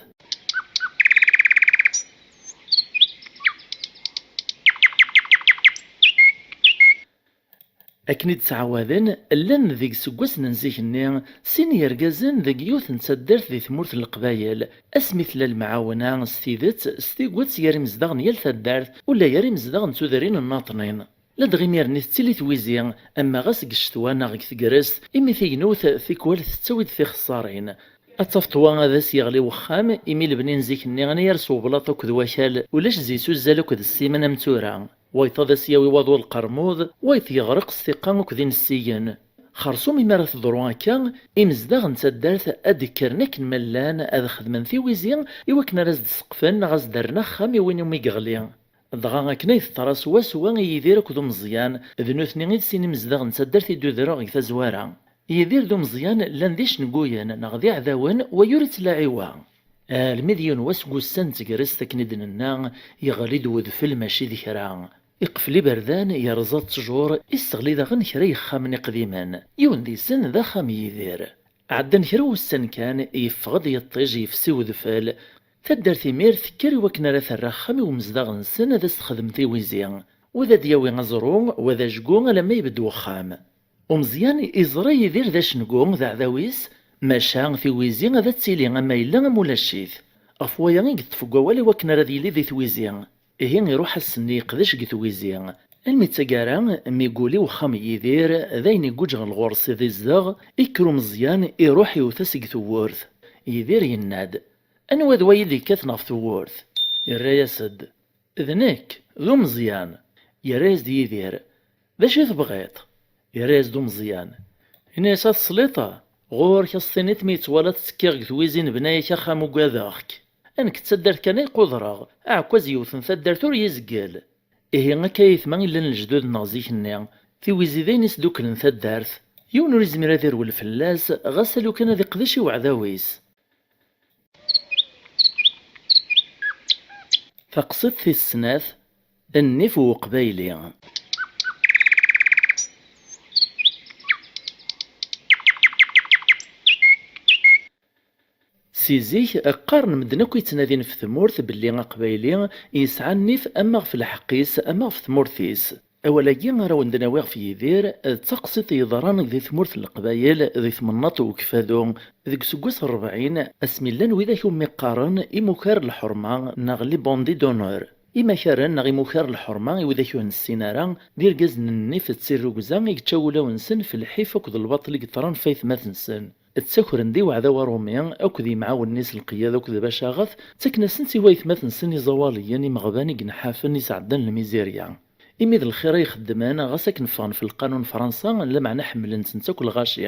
Akken i d-ttɛawaden, llan deg iseggasen n zik-nni sin yergazen deg yiwet n taddart di tmurt n Leqbayel, asmi tella lemɛawna s tidet s tiget gar imezdaɣ n yal taddart, ula gar imezdaɣ n tudrin nnaṭnin. Ladɣa imir-nni tettili twizi, ama ɣas deg ccetwa neɣ deg tegrest, imi tignewt tikwal tettawi-d tixeṣṣarin. Ad tafeḍ ṭwa ad as-yeɣli wexxam, imi lebni n zik-nni anayer s weblaṭ akked wakal, ulac zi-s uzzal akked ssiman am tura. Wayeḍ ad as-yawi waḍu lqermud, wayeḍ yeɣreq s tiqqa akked inessiyen. Xerṣum imi ara teḍru akka, imezdaɣ n taddart ad d-kkren akken ma llan ad xedmen tiwizi i wakken ara as-d-seqfen neɣ as-d-rren axxam i win umi yeɣli. Dɣa akken ay teḍra swaswa i Yidir akked Umeẓyan, d nutni i d sin imezdaɣ n taddart i d-udreɣ deg tazwara. Yidir d Umeẓyan llan d icenguyen neɣ d iɛdawen, wayeḍ ur ittlaɛi wa. Almi d yiwen wass n wussan n tegrest, akken i d-nenna, yeɣli-d wedfel mačči d kra. Iqfel iberdan, yerẓa ttjur, isseɣli daɣen kra yexxamen iqdimen. Yiwen deg-sen d axxam n Yidir. Ɛeddan kra wussan kan, yeffeɣ-d yiṭij yefsi wedfel. Taddart imir tekker i wakken ara terr axxam i umezdaɣ-nsen ad as-texdem tiwizi. Wa ad d-yawi aẓru, wa d ajgu, alamma ibedd wexxam. Umeẓyan iẓra Yidir d acengu, d aɛdaw-is, maca tiwizi ad tili ama yella am ulac-it. Ɣef waya i yeṭṭef deg wawal i wakken ara d-yili di twizi. Ihi iruḥ ass-nni yeqdec deg twizi. Almi d taggara, mi yuli wexxam n Yidir, d ayen iguǧǧ ɣer ɣur-s ad izdeɣ, ikker umeẓyan, iruḥ iwet-as deg tewwurt. Yidir yenna-d: "Anwa d wayi d-ikkaten ɣef tewwurt?" Yerra-yas-d: "D nekk, d umeẓyan." Yerra-yas-d Yidir: "D acu i tebɣiḍ?" Yerra-yas-d umeẓyan: "Ini-as a tesliḍ, ɣur-k a s-tiniḍ mi yettwalaḍ ttekkiɣ deg twizi n bnaya-k axxam ugadeɣ-k. A nekk d taddart kan ay qudreɣ, aɛekkaz yewten taddart ur yezgil." Ihi akka aytma i llan lejdud-nneɣ zik-nni, tiwizi d ayen isduklen taddart. Yiwen ur izmir ad irwel fell-as, ɣas alukan ad iqdec i uɛdaw-is. Taqsiṭ tis snat, nnif n uqbayli. Si zik, qqaren medden akk yettnadin ɣef tmurt belli aqbayli yesɛa nnif ama ɣef lḥeqq-is ama ɣef tmurt-is. Awal-agi ara wen-d-nawi ɣef Yidir, d taqsiṭ yeḍran di tmurt n Leqbayel, di temnaḍt n Ukeffadu, deg useggas n rebɛin, asmi llan widak umi qqaren imukar n lḥerma neɣ les bandits d'honneur. Imakaren neɣ imukar n lḥerma, i widak ur nessin ara, d irgazen n nnif d tirrugza i yečča wulawen-nsen f lḥif akked lbaṭel i yeḍran f aytmaten-nsen. Ttakren-d i uɛdaw aṛumi akked yimɛawnen-is lqeyyad akked bacaɣat, ttaken-asen-tt i waytmaten-nsen iẓawaliyen imeɣban i yenḥafen i sɛeddan lmizirya. Imi d lxir ay xeddmen, ɣas akken ffɣen f lqanun n Fransa, lameɛna ḥemmlen-tent akk lɣaci.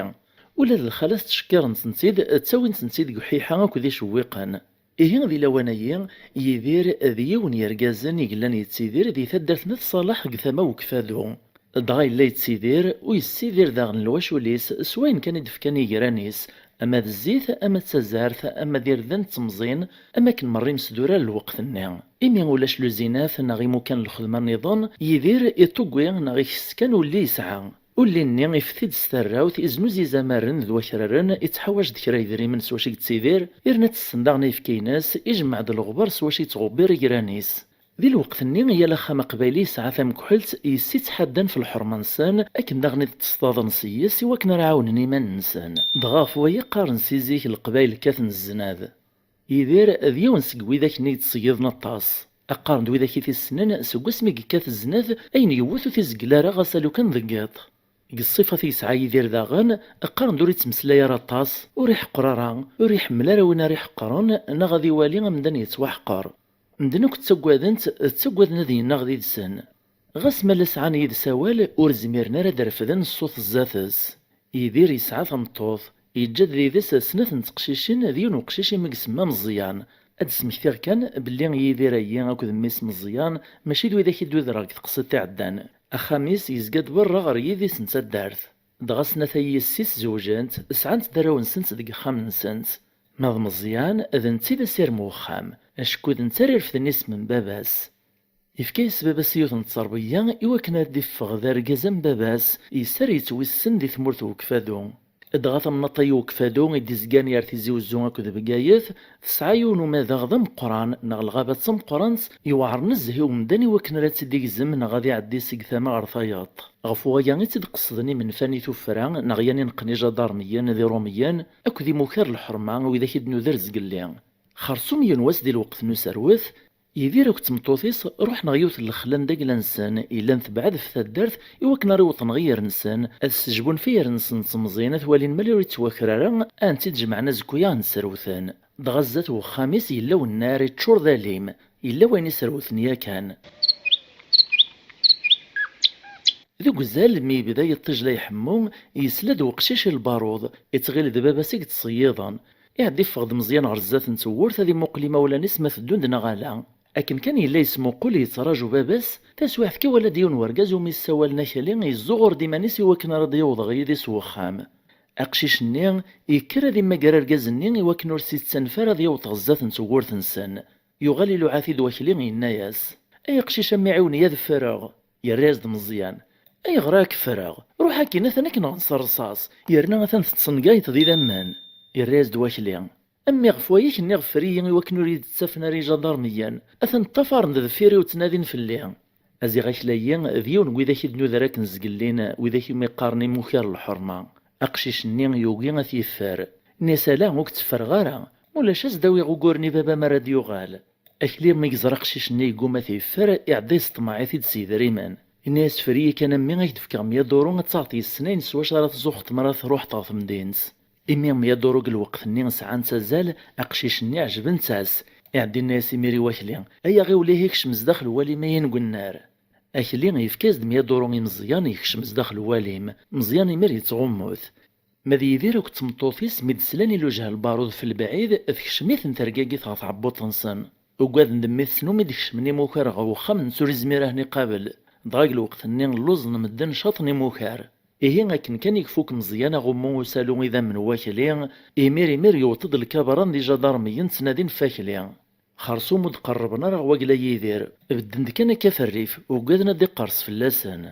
Ula d lxalat ttcekkiren-tent-id, ttawin-tent-id deg uḥiḥa akked icewwiqen. Ihi di lawan-agi, Yidir d yiwen n yergazen i yellan yettidir di taddart n At Ṣaleḥ deg tama n Ukeffadu. Dɣa yella yettidir, u yessidir daɣen lwacul-is s wayen kan i d-fkan i yigran-is, ama d zzit, ama d tazart, ama d irden d temẓin, am akken merra imesdurar n lweqt-nni. Imi ulac luzinat neɣ imukan n lxedma nniḍen, Yidir iṭugwi neɣ ikess kan ulli yesɛa. Ulli-nni ifti-d s tarrawt, iznuz izamaren d wakraren, ittḥawaj-d kra yedrimen s wacu i yettidir, yerna ttessen daɣen ayefki-ines, ijemmeɛ-d leɣbar s wacu yettɣubbir igran-is. Di lweqt-nni, yal axxam aqbayli yesɛa tamekḥelt yes-s i ttḥaddan f lḥerma-nsen, akken daɣen i d-ttestaḍen s-yes i wakken ara ɛawnen iman-nsen. Dɣa ɣef waya qqaren si zik Leqbayel kkaten zznad. Yidir d yiwen seg widak-nni yettṣeyyiḍen aṭas. Qqaren-d widak i t-issnen, seg wasmi yekkat zznad, ayen yewwet ur t-izeggel ara ɣas alukan deg yiḍ. Deg ṣṣifat i yesɛa Yidir daɣen, qqaren-d ur ittmeslay ara aṭas, ur iḥeqqer ara, ur iḥemmel ara win ara iḥeqqren, neɣ ad iwali amdan yettwaḥqer. Medden akk ttaggaden-t, ttaggaden ad yennaɣ did-sen. Ɣas ma la sɛan yid-s awal, ur zmiren ara ad refden ṣṣut zdat-s. Yidir yesɛa tameṭṭut, yeǧǧa-d did-s snat n teqcicin d yiwen uqcic imi i isemma Meẓyan. Ad d-smektiɣ kan belli Yidir-agi akked mmi-s Meẓyan mačči d widak i d-udreɣ deg teqsiṭ iɛeddan. Axxam-is yezga-d berra ɣer yidis n taddart. Dɣa snat ay yessi-s zewǧent, sɛant-d arraw-nsent deg yexxamen-nsent. Ma d Meẓyan, d netta i d asirem n wexxam, acku d netta ara irefden isem n baba-s. Yefka-yas baba-s yiwet n tterbiya i wakken ad d-iffeɣ d argaz am baba-s, yes ara yettwissen di tmurt n Ukeffadu. Dɣa tamnaḍt-a n Ukeffadu i d-izgan gar Tizi Uzzu akked Bgayet, tesɛa yiwen umadaɣ d ameqqran neɣ lɣaba d tameqqrant, yewɛer nezzeh i umdan i wakken ara tt-id-igzem neɣ ad iɛeddi seg tama ɣer tayeḍ. Ɣef waya i tt-id-qesden imenfan i tuffra neɣ yan i neqqen ijadarmiyen d iṛumiyen akked imukar n lḥerma widak i d-nuder zgelli. Xersum yiwen wass di lweqt n userwet, Yidir akked tmeṭṭut-is ruḥen ɣer yiwet n lexla n dagla-nsen, yellan tebɛed ɣef taddart, i wakken ara iwṭen ɣer yir-nsen, ad sejbun ɣef yir-nsen d temẓin, ad t-walin ma ur yettwaker ara, ad tent-id-jemɛen azekka-ya ad tent-serwten. Dɣa zdat wexxam-is yella wennar iččur d alim, yella wayen iserwten yakan. Deg uzal, mi yebda yiṭij la iḥemmu, yesla-d weqcic i lbaruḍ, ittɣil d baba-s i yettṣeyyiḍen. Iɛedda iffeɣ-d Meẓyan ɣer zdat n tewwurt ad imuqel imawlan-is ma teddun-d neɣ ala. Akken kan yella yesmuqul, yettraǧu baba-s, taswiɛt kan iwala-d yiwen wergaz umi ssawalen Akli, yezzuɣur-d iman-is i wakken ara d-yaweḍ ɣer yidis n wexxam. Aqcic-nni yekker ad immager argaz-nni i wakken ur s-ittanef ara ad yaweḍ ɣer zdat n tewwurt-nsen. Yuɣal iluɛa-t-id Wakli, yenna-yas: "Ay aqcic, a mmi, ɛiwen-iyi ad ffreɣ." Yerra-yas-d Meẓyan: "Ayɣer ad k-ffreɣ? Ruḥ akkin, atan ad k-nɣen s rrṣaṣ, yerna atan tettṣengayeḍ d idammen." Yerra-yas-d Wakli: "A mmi, ɣef waya i k-nniɣ ffer-iyi i wakken ur iyi-d-ttafen ara ijadarmiyen, atan ṭṭafaren-d deffir-iw ttnadin fell-i." Aziɣ Akli-agi d yiwen n widak i d-nuder akken zgellin, widak umi qqaren imukar n lḥerma. Aqcic-nni yugi ad t-yeffer. Nni-as: "Ala, ur k-tteffreɣ ara, ma ulac ad s-d-awiɣ uguren i baba-m ara d-yuɣal." Akli mi yeẓra aqcic-nni yegguma ad t-yeffer, iɛedda yesṭemmeɛ-it-id s yedrimen. Yenna-yas: "Ffer-iyi kan a mmi, ad k-d-fkeɣ mya duru, ad taɣeḍ yes-sen ayen s wacu ara tzuxxeḍ mi ara truḥeḍ ɣer temdint." Imi mya duru deg lweqt-nni sɛant azal, aqcic-nni ɛejbent-as. Iɛedda yenna-yas imir i Wakli: "Ay aɣiwel ihi, kcem zdaxel wali-m ay ingennar." Akli yefka-as-d mya duru i Meẓyan, yekcem zdaxel walim. Meẓyan imir yettɣummu-t. Ma d Yidir akked tmeṭṭut-is, mi d-slan i lewjah lbarud f lebɛid, tekcem-iten tergagit ɣer tɛebbuḍt-nsen. Ugaden d mmi-tsen umi d-kecmen imukar ɣer wexxam-nnes ur izmir ad ten-iqabel. Dɣa deg lweqt-nni lluẓen medden caṭen imukar. Ihi akken kan i ifuk Meẓyan aɣummu usalu idammen n Wakli, imir imir yewweḍ-d lkabran d ijadarmiyen ttnadin f Akli. Xersum ur d-qerrben ara ɣer wagla Yidir, bedden-d kan akka f rrif, ugaden ad d-iqerres fell-asen.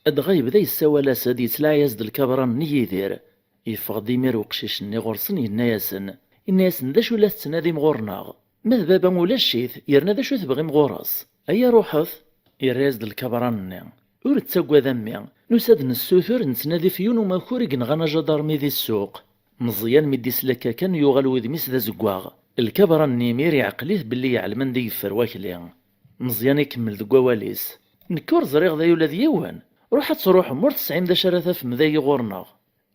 Dɣa yebda yessawal-as-d, yettlaɛi-as-d lkabran-nni Yidir. Yeffeɣ-d imir uqcic-nni ɣur-sen, yenna-yasen, yenna-yasen: "D acu la tettnadim ɣur-neɣ? Ma d baba ulac-it, yerna d acu tebɣim ɣur-s? Aya ruḥet!" Yerra-yas-d lkabran-nni: "Ur ttagad a mmi, nusa-d nessutur, nettnadi f yiwen umakur i yenɣan ajadarmi di ssuq." Meẓyan mi d-isla akka kan yuɣal wudem-is d azeggaɣ. Lkabra-nni imir iɛqel-it belli yeɛlem anda yeffer Wakli. Meẓyan ikemmel deg wawal-is: "Nekk ur ẓriɣ d aya ula d yiwen. Ruḥ ad truḥem, ur tesɛim d acu ara tafem dagi ɣur-neɣ."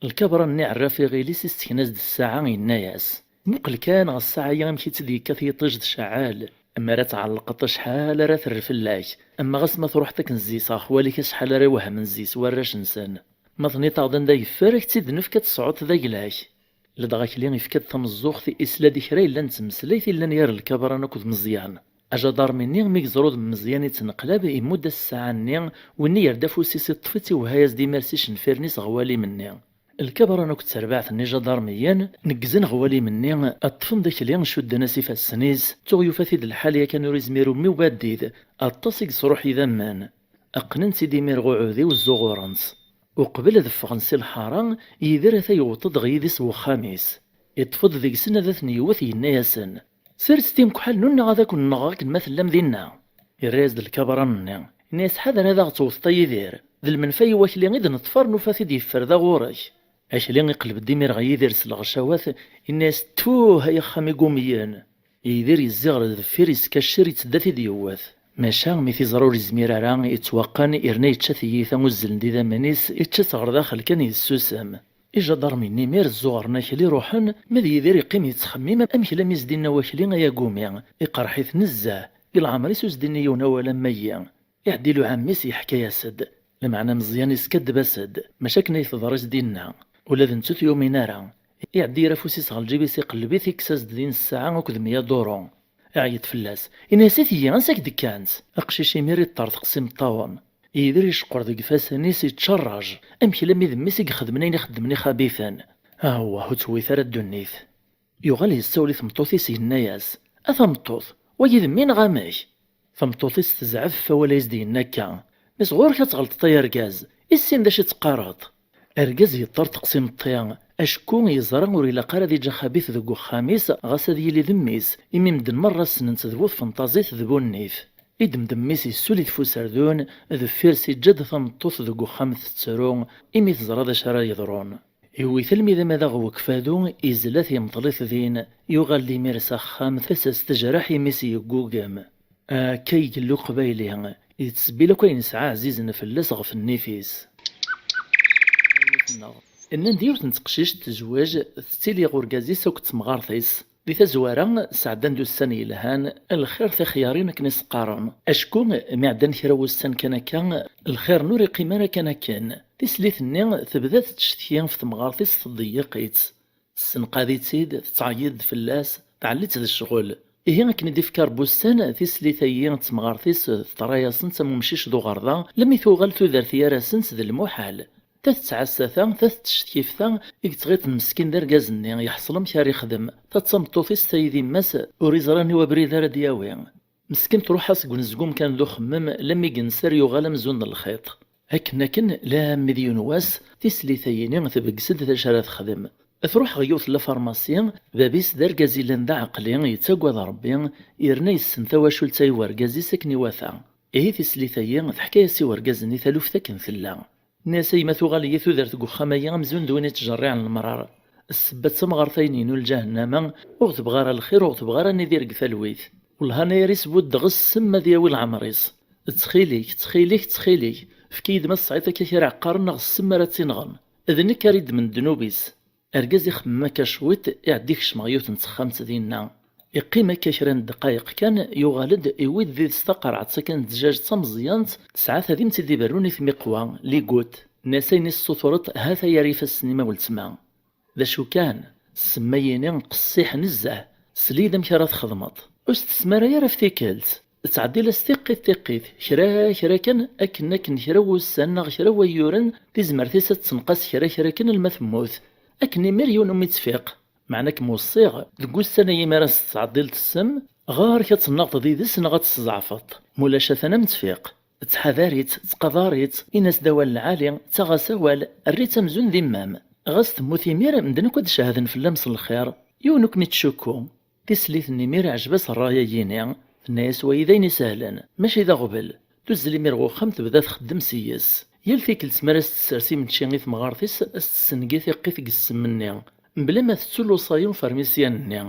Lkabra-nni iɛerra f iɣil-is, issekna-as-d ssaɛa, yenna-yas: "Muqel kan ɣer ssaɛa-ya amek i tt-id-yekkat yiṭij tceɛɛel. Mi ara tɛellqeḍ acḥal ara terr fell-ak. Ama ɣas ma truḥeḍ akken zzis ɣer xwali-k acḥal ara iwehmen zzis warrac-nsen. Ma tniḍ-aɣ-d anda yeffer, ad k-tt-id-nefk ad tesɛuḍ d agla-k." Ladɣa Akli ifka-d tameẓẓuɣt, isla-d i kra yellan d tmeslayt yellan gar lkabran akked Meẓyan. Ajadarmi-nni mi yeẓra udem n Meẓyan ittneqlab, imudd-as ssaɛa-nni, winna yerra-d afus-is iṭṭef-itt, iwehha-yas-d imir s icenfiren-is ɣer walim-nni. Lkabran akked terbaɛt n ijadarmiyen neggzen ɣer walim-nni, ṭṭfen-d Akli, cudden-as ifassen-is, tuɣ yufa-t-id lḥal yakan ur izmir umi ubaddid, aṭas i yesruḥ idammen. Qqnen-tt-id imir ɣer uɛudiw, zzuɣuren-tt. Uqbel ad ffɣen si lḥara, Yidir ata yewweḍ-d ɣer yidis n wexxam-is. Iṭṭef-d deg-sen ad ten-yewwet, yenna-yasen: "Serset imekḥalen-nwen neɣ ad ken-nɣeɣ akken ma tellam dinna." Yerra-yas-d lkabran-nni, yenna-yas: "Ḥader ad aɣ-tewteḍ a Yidir, d lmenfa i Wakli i d-neṭṭef, nufa-t-id yeffer da ɣur-k." Akli iqleb-d imir ɣer Yidir s lɣecawat, yenna-yas: "Tfuh ay axxam igumyen!" Yidir yezzi ɣer deffir, yeskaccir, yettedda ad t-id-yewwet. Maca mi t-iẓra ur yezmir ara, yettwaqqen, yerna yečča tiyita uzzlen-d idammen-is, yečča-tt ɣer daxel kan, yessusem. Ijadarmiyen imir zzuɣren Akli, ruḥen, ma d Yidir yeqqim yettxemmim amek la mi s-d-inna Wakli ay agumi, iqerḥ-it nezzeh, deg leɛmer-is ur s-d-inni yiwen awal am wagi. Iɛedda iluɛa mmi-s, yeḥka-yas-d. Lameɛna Meẓyan yeskaddeb-as-d, maca akken ay teḍra i s-d-inna. Ula d nettu ur t-yumin ara. Iɛedda yerra afus-is ɣer lǧib-is, iqelleb-it, yekkes-as-d din ssaɛa akked mya duru. Iɛeyyeḍ fell-as, yenna-yas: "I tigi, ansi ak-d-kkant?" Aqcic imir iṭṭerḍeq s imeṭṭawen. Yidir iceqqer deg ifassen-is, ittcerraj. Amek lammi d mmi-s i ixedmen ayen ixeddmen ixabiten? Awah, ur tewwit ara ddunit. Yuɣal yessawel i tmeṭṭut-is, yenna-yas: "A tameṭṭut, wagi d mmi neɣ amek?" Tameṭṭut-is tezɛef ɣef wawal ay as-d-yenna akka: "Mes ɣur-k ad tɣelṭeḍ ay argaz, issin d acu i d-teqqareḍ?" Argaz yeṭṭerṭeq s imeṭṭi, acku yeẓra ur ilaq ara ad iǧǧ axabit deg uxxam-is, ɣas ad yili d mmi-s, imi medden merra ssnen-tt d bu tfenṭazit d bu nnif. Iddem-d mmi-s, yessuli-t f userdun, deffir-s iǧǧa-d tameṭṭut deg uxxam tettru, imi teẓra d acu ara yeḍrun. Iwwi-t almi d amadaɣ n ukfadu, izla-t, yemḍel-it din, yuɣal-d imir s axxam, tasa-s tejreḥ, imi-s yeggugem. Akka i yella uqbayli, yettsebbin akk ayen yesɛa ɛzizen fell-as ɣef nnif-is. Nnan-d yiwet n teqcict tezweǧ, tettili ɣer urgaz-is akked temɣart-is. Di tazwara, sɛeddan-d ussan yelhan, lxir tixyarin akken i s-qqaren. Acku, mi ɛeddan kra wussan kan akka, lxir-nni ur iqqim ara kan akken. Tislit-nni tebda tettcetki ɣef temɣart-is, tḍeyyeq-itt. Tessenqad-itt-id, tettɛeyyiḍ-d fell-as, tɛelli-tt d ccɣel. Ihi akken i d-ifka Ṛebbi ussan, tislit-agi d temɣart-is teḍra-yasent am umcic d uɣerda, lemmi tuɣal tudert gar-asent d lmuḥal. Ta tettɛassa ta, ta tettcetkif ta, i yettɣiṭen meskin d argaz-nni, yeḥṣel amek ara ixdem. Ta d tameṭṭut-is, ta i d yemma-s, ur iẓri aniwa abrid ara d-yawi. Meskin truḥ-as deg unezgum kan d uxemmem, lemmi yenser yuɣal amzun d lxiṭ. Akken akken, lammi d yiwen wass, tislit-ayini tbeggez-d d acu ara texdem. Truḥ ɣer yiwet n lafarmasi, bab-is d argaz yellan d aɛeqli, yettagad Ṛebbi, yerna yessen tawacult-a i wergaz-is akken iwata. Ihi tislit-ayi teḥka-yas i wergaz-nni taluft akken tella. Tenna-yas: "A yemma, tuɣal-iyi tudert deg uxxam-agi amzun d win ittjerriɛen lemrar. Ssebba d tamɣart-ayini n lǧahennama, ur ɣ-tebɣi ara lxir, ur ɣ-tebɣi ara ad nidir deg talwit. Wellah, anayer-is buddeɣ ssem ad yawi leɛmer-is. Ttxil-k, ttxil-k, ttxil-k, efk-iyi-d ma tesɛiḍ akka kra iɛeqqaren neɣ ssem ara tt-inɣen. D nekk ara iddmen ddnub-is." Argaz ixemmem akka cwiṭ, iɛedda ikcem ɣer yiwet n texxamt dinna. Iqqim akka kra n ddqayeq kan, yuɣal-d, iwwi-d did-s taqerɛet akken n ddjaj d tameẓyant, tesɛa tadimt i d-iberrun i tmiqwa, ligut. Nna-as: "Ayen i tessutreḍ, ha-t-a ar ifassen-im a weltma." D acu kan, ssem-ayini qessiḥ nezzeh, sel-iyi-d amek ara txedmeḍ. Ur s-tesmar ara ɣef tikkelt. Ttɛeddil-as tiqqit tiqqit, kra kra kan, akken akken kra n wussan neɣ kra n wayyuren, tizmert-is ad tenqas kra kra kan alma temmut. Akken imir yiwen umi tfiq. Meɛna kem-weṣṣiɣ, deg wussan-agi mi ara s-tettɛeddileḍ ssem, ɣer-k ad tennaɣeḍ did-s neɣ ad tt-tzeɛfeḍ. Mulac atan am tfiq. Ttḥadar-itt, ttqadar-itt, in-as-d awal lɛali, ttaɣ-as awal, err-itt amzun d imam. Ɣas temmut imir, medden akk ad d-cehden fell-am s lxir. Yiwen ur kem-ittcukku. Tislit n imir iɛjeb-as ṛṛay-agi-ni, tenna-yas: "Wayi d ayen isehlen, mačči d aɣbel." Tuzzel imir ɣer uxxam, tebda txeddem s yes. Yal tikkelt mi ara s-tessers imečči i temɣart-is, a s-tessengi tiqqit deg ssem-nni, mebla ma tettu lewṣaya n ufermisyan-nni.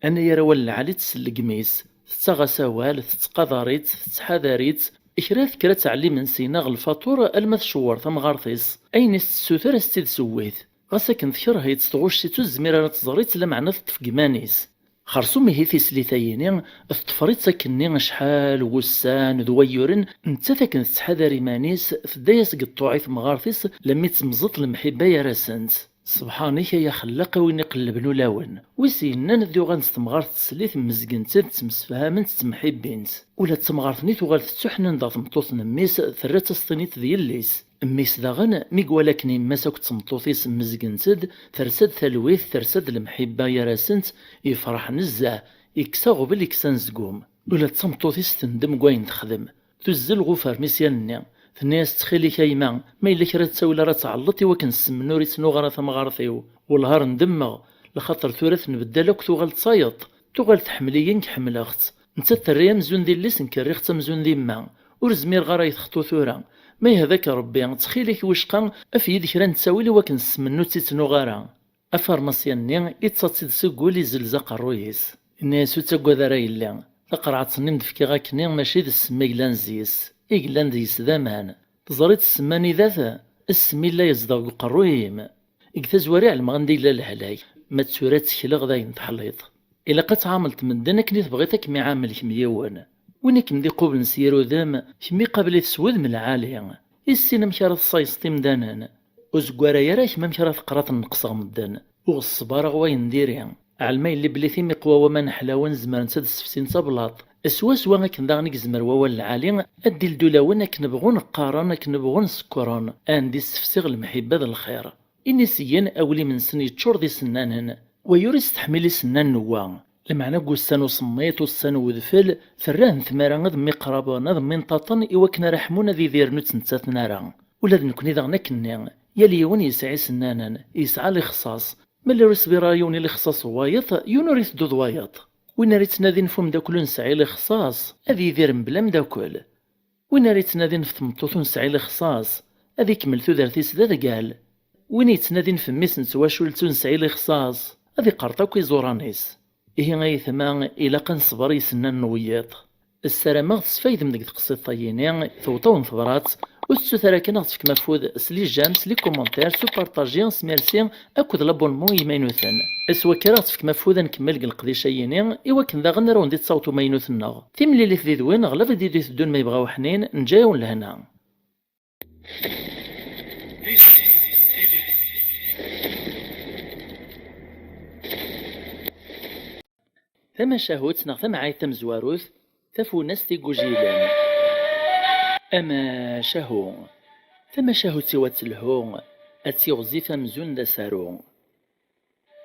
Anayer awal lɛali tsellem-it, tettaɣ-as awal, tettqadar-itt, tettḥadar-itt, kra tekker ad tɛelli imensi neɣ lfaṭur alma tcewwer tamɣart-is. Ayen i s-tessuter a s-tt-id-tewwit. Ɣas akken tkerh-itt, tɣucc-itt, ur tezmir ara ad tẓer-itt, lameɛna teṭṭef deg iman-is. Xersum ihi tislit-ayini, teṭṭfer-itt akkenni acḥal n wussan d wayyuren, nettat akken tettḥadar iman-is, tedda-yas deg ṭṭuɛ i temɣart-is, lemmi temẓeṭ lemḥibba gar-asent. Sebḥan-ik ay axellaq a win iqellben ulawen. Wi s-yennan ad d-uɣalent temɣart teslit mmezgent-d, ttemsefhament, ttemḥibbint. Ula d tamɣart-nni tuɣal tettuḥnin daɣ tmeṭṭut n mmi-s, terra-tt a s-tiniḍ d yelli-s. Mmi-s daɣen, mi iwala akken yemma-s akked tmeṭṭut-is mmezgent-d, tersa-d talwit, tersa-d lemḥibba gar-asent, yefreḥ nezzeh, yekkes aɣbel, yekkes anezgum. Ula d tameṭṭut-is tendem deg wayen texdem. Tuzzel ɣer ufermisyan-nni. Tenna-yas: "Ttxil-k a yemma, ma yella kra ur tettawil ara tɛelleḍ i wakken ssem-nni ur ittnuɣ ara tamɣart-iw. Wellah ar ndemmeɣ, lxaṭer tura tenbeddal akk, tuɣal d tayeḍ. Tuɣal tḥemmel-iyi, nekk ḥemmleɣ-tt. Nettat terra-yi amzun d yelli-s, nekk rriɣ-tt amzun d yemma. Ur zmireɣ ara ad yi-texḍu tura. Ma yehda-k Ṛebbi, ttxil-k wicqa, af-iyi-d kra n ttawil i wakken ssem-nni ur tt-ittnuɣ ara." Afarmasyan-nni ittaḍ-tt-id seg wul, izelz aqerruy-is. Yenna-yas: "Ur ttaggad ara a yelli. Taqerɛet-nni m-d-fkiɣ akkenni mačči d ssem i yellan zzi-s, i yellan deg-s d aman. Teẓriḍ ssem anida-t? Ssem yella yezdeɣ deg uqerruy-im. Deg tazwara i ɛelmeɣ anda yella lehlak, ma d tura ttekleɣ d ayen teḥliḍ. Ilaq ad tɛamleḍ medden akken i tebɣiḍ ad kem-iɛamel kemm yiwen. Win i kem-d-iqublen s yir udem, kemm iqabel-it s wudem lɛali. Issin amek ara tessayseḍ imdanen. Ur zeggaray ara kemm amek ara teqqar ad tneqseɣ medden. Ur ɣeṣṣeb ara ɣer wayen diri. Ɛelma yelli belli timiqwa waman ḥlawen zemrent ad ssefsint ablaṭ, Swaswa akken daɣen i yezmer wawal lɛali ad d-ildu lawen akken bɣun qqaren, akken bɣun sekkren, anda i ssefsiɣ lemḥibba d lxir. Inisiyen, awlim-nsen yeččur d isennanen, wayi ur isteḥmil isennanen n wa. Lameɛna deg ussan usemmiḍ, ussan n udfel, terra-hen tmara ad mmiqraben, ad mminṭaṭen i wakken ara ḥmun ad idiren ur ttmettaten ara. Ula d nekni daɣen akkenni, yal yiwen yesɛa isennanen, yesɛa lixṣaṣ. Ma ur iṣbir ara yiwen i lixṣaṣ n wayeḍ, yiwen ur iteddu d wayeḍ. Win ara yettnadin f umeddakel ur nesɛi lixṣaṣ, ad yidir mebla ameddakel. Win ara yettnadin f tmeṭṭut ur nesɛi lixṣaṣ, ad ikemmel tudert-is d adgal. Win yettnadin f mmi-s n twacult ur nesɛi lixṣaṣ, ad iqerṭ akk iẓuran-is. Ihi ay aytma, ilaq ad nesber i isennanen n wiyiḍ. Ssarameɣ tesfaydem deg teqsiṭ-ayini, tewweḍ-awen tebrat, ur tettut ara kan ad ɣ-tefkem afud s les j'aime, s les commentaires, s upartaji, s merci akked l'abonnement i yimaynuten. S wakka ara ɣ-tefkem afud ad nkemmel deg leqdic-ayini, i wakken daɣen ara wen-d-ittaweḍ umaynut-nneɣ. Timlilit did-wen ɣlab ad d-iteddun ma yebɣa uḥnin, neǧǧa-yawen lehna. Tamacahut neɣ tamɛayt tamezwarut, tafunast igujilen. Amacahu. Tamacahut-iw ad telhu, ad tiɣzif amzun d asaru.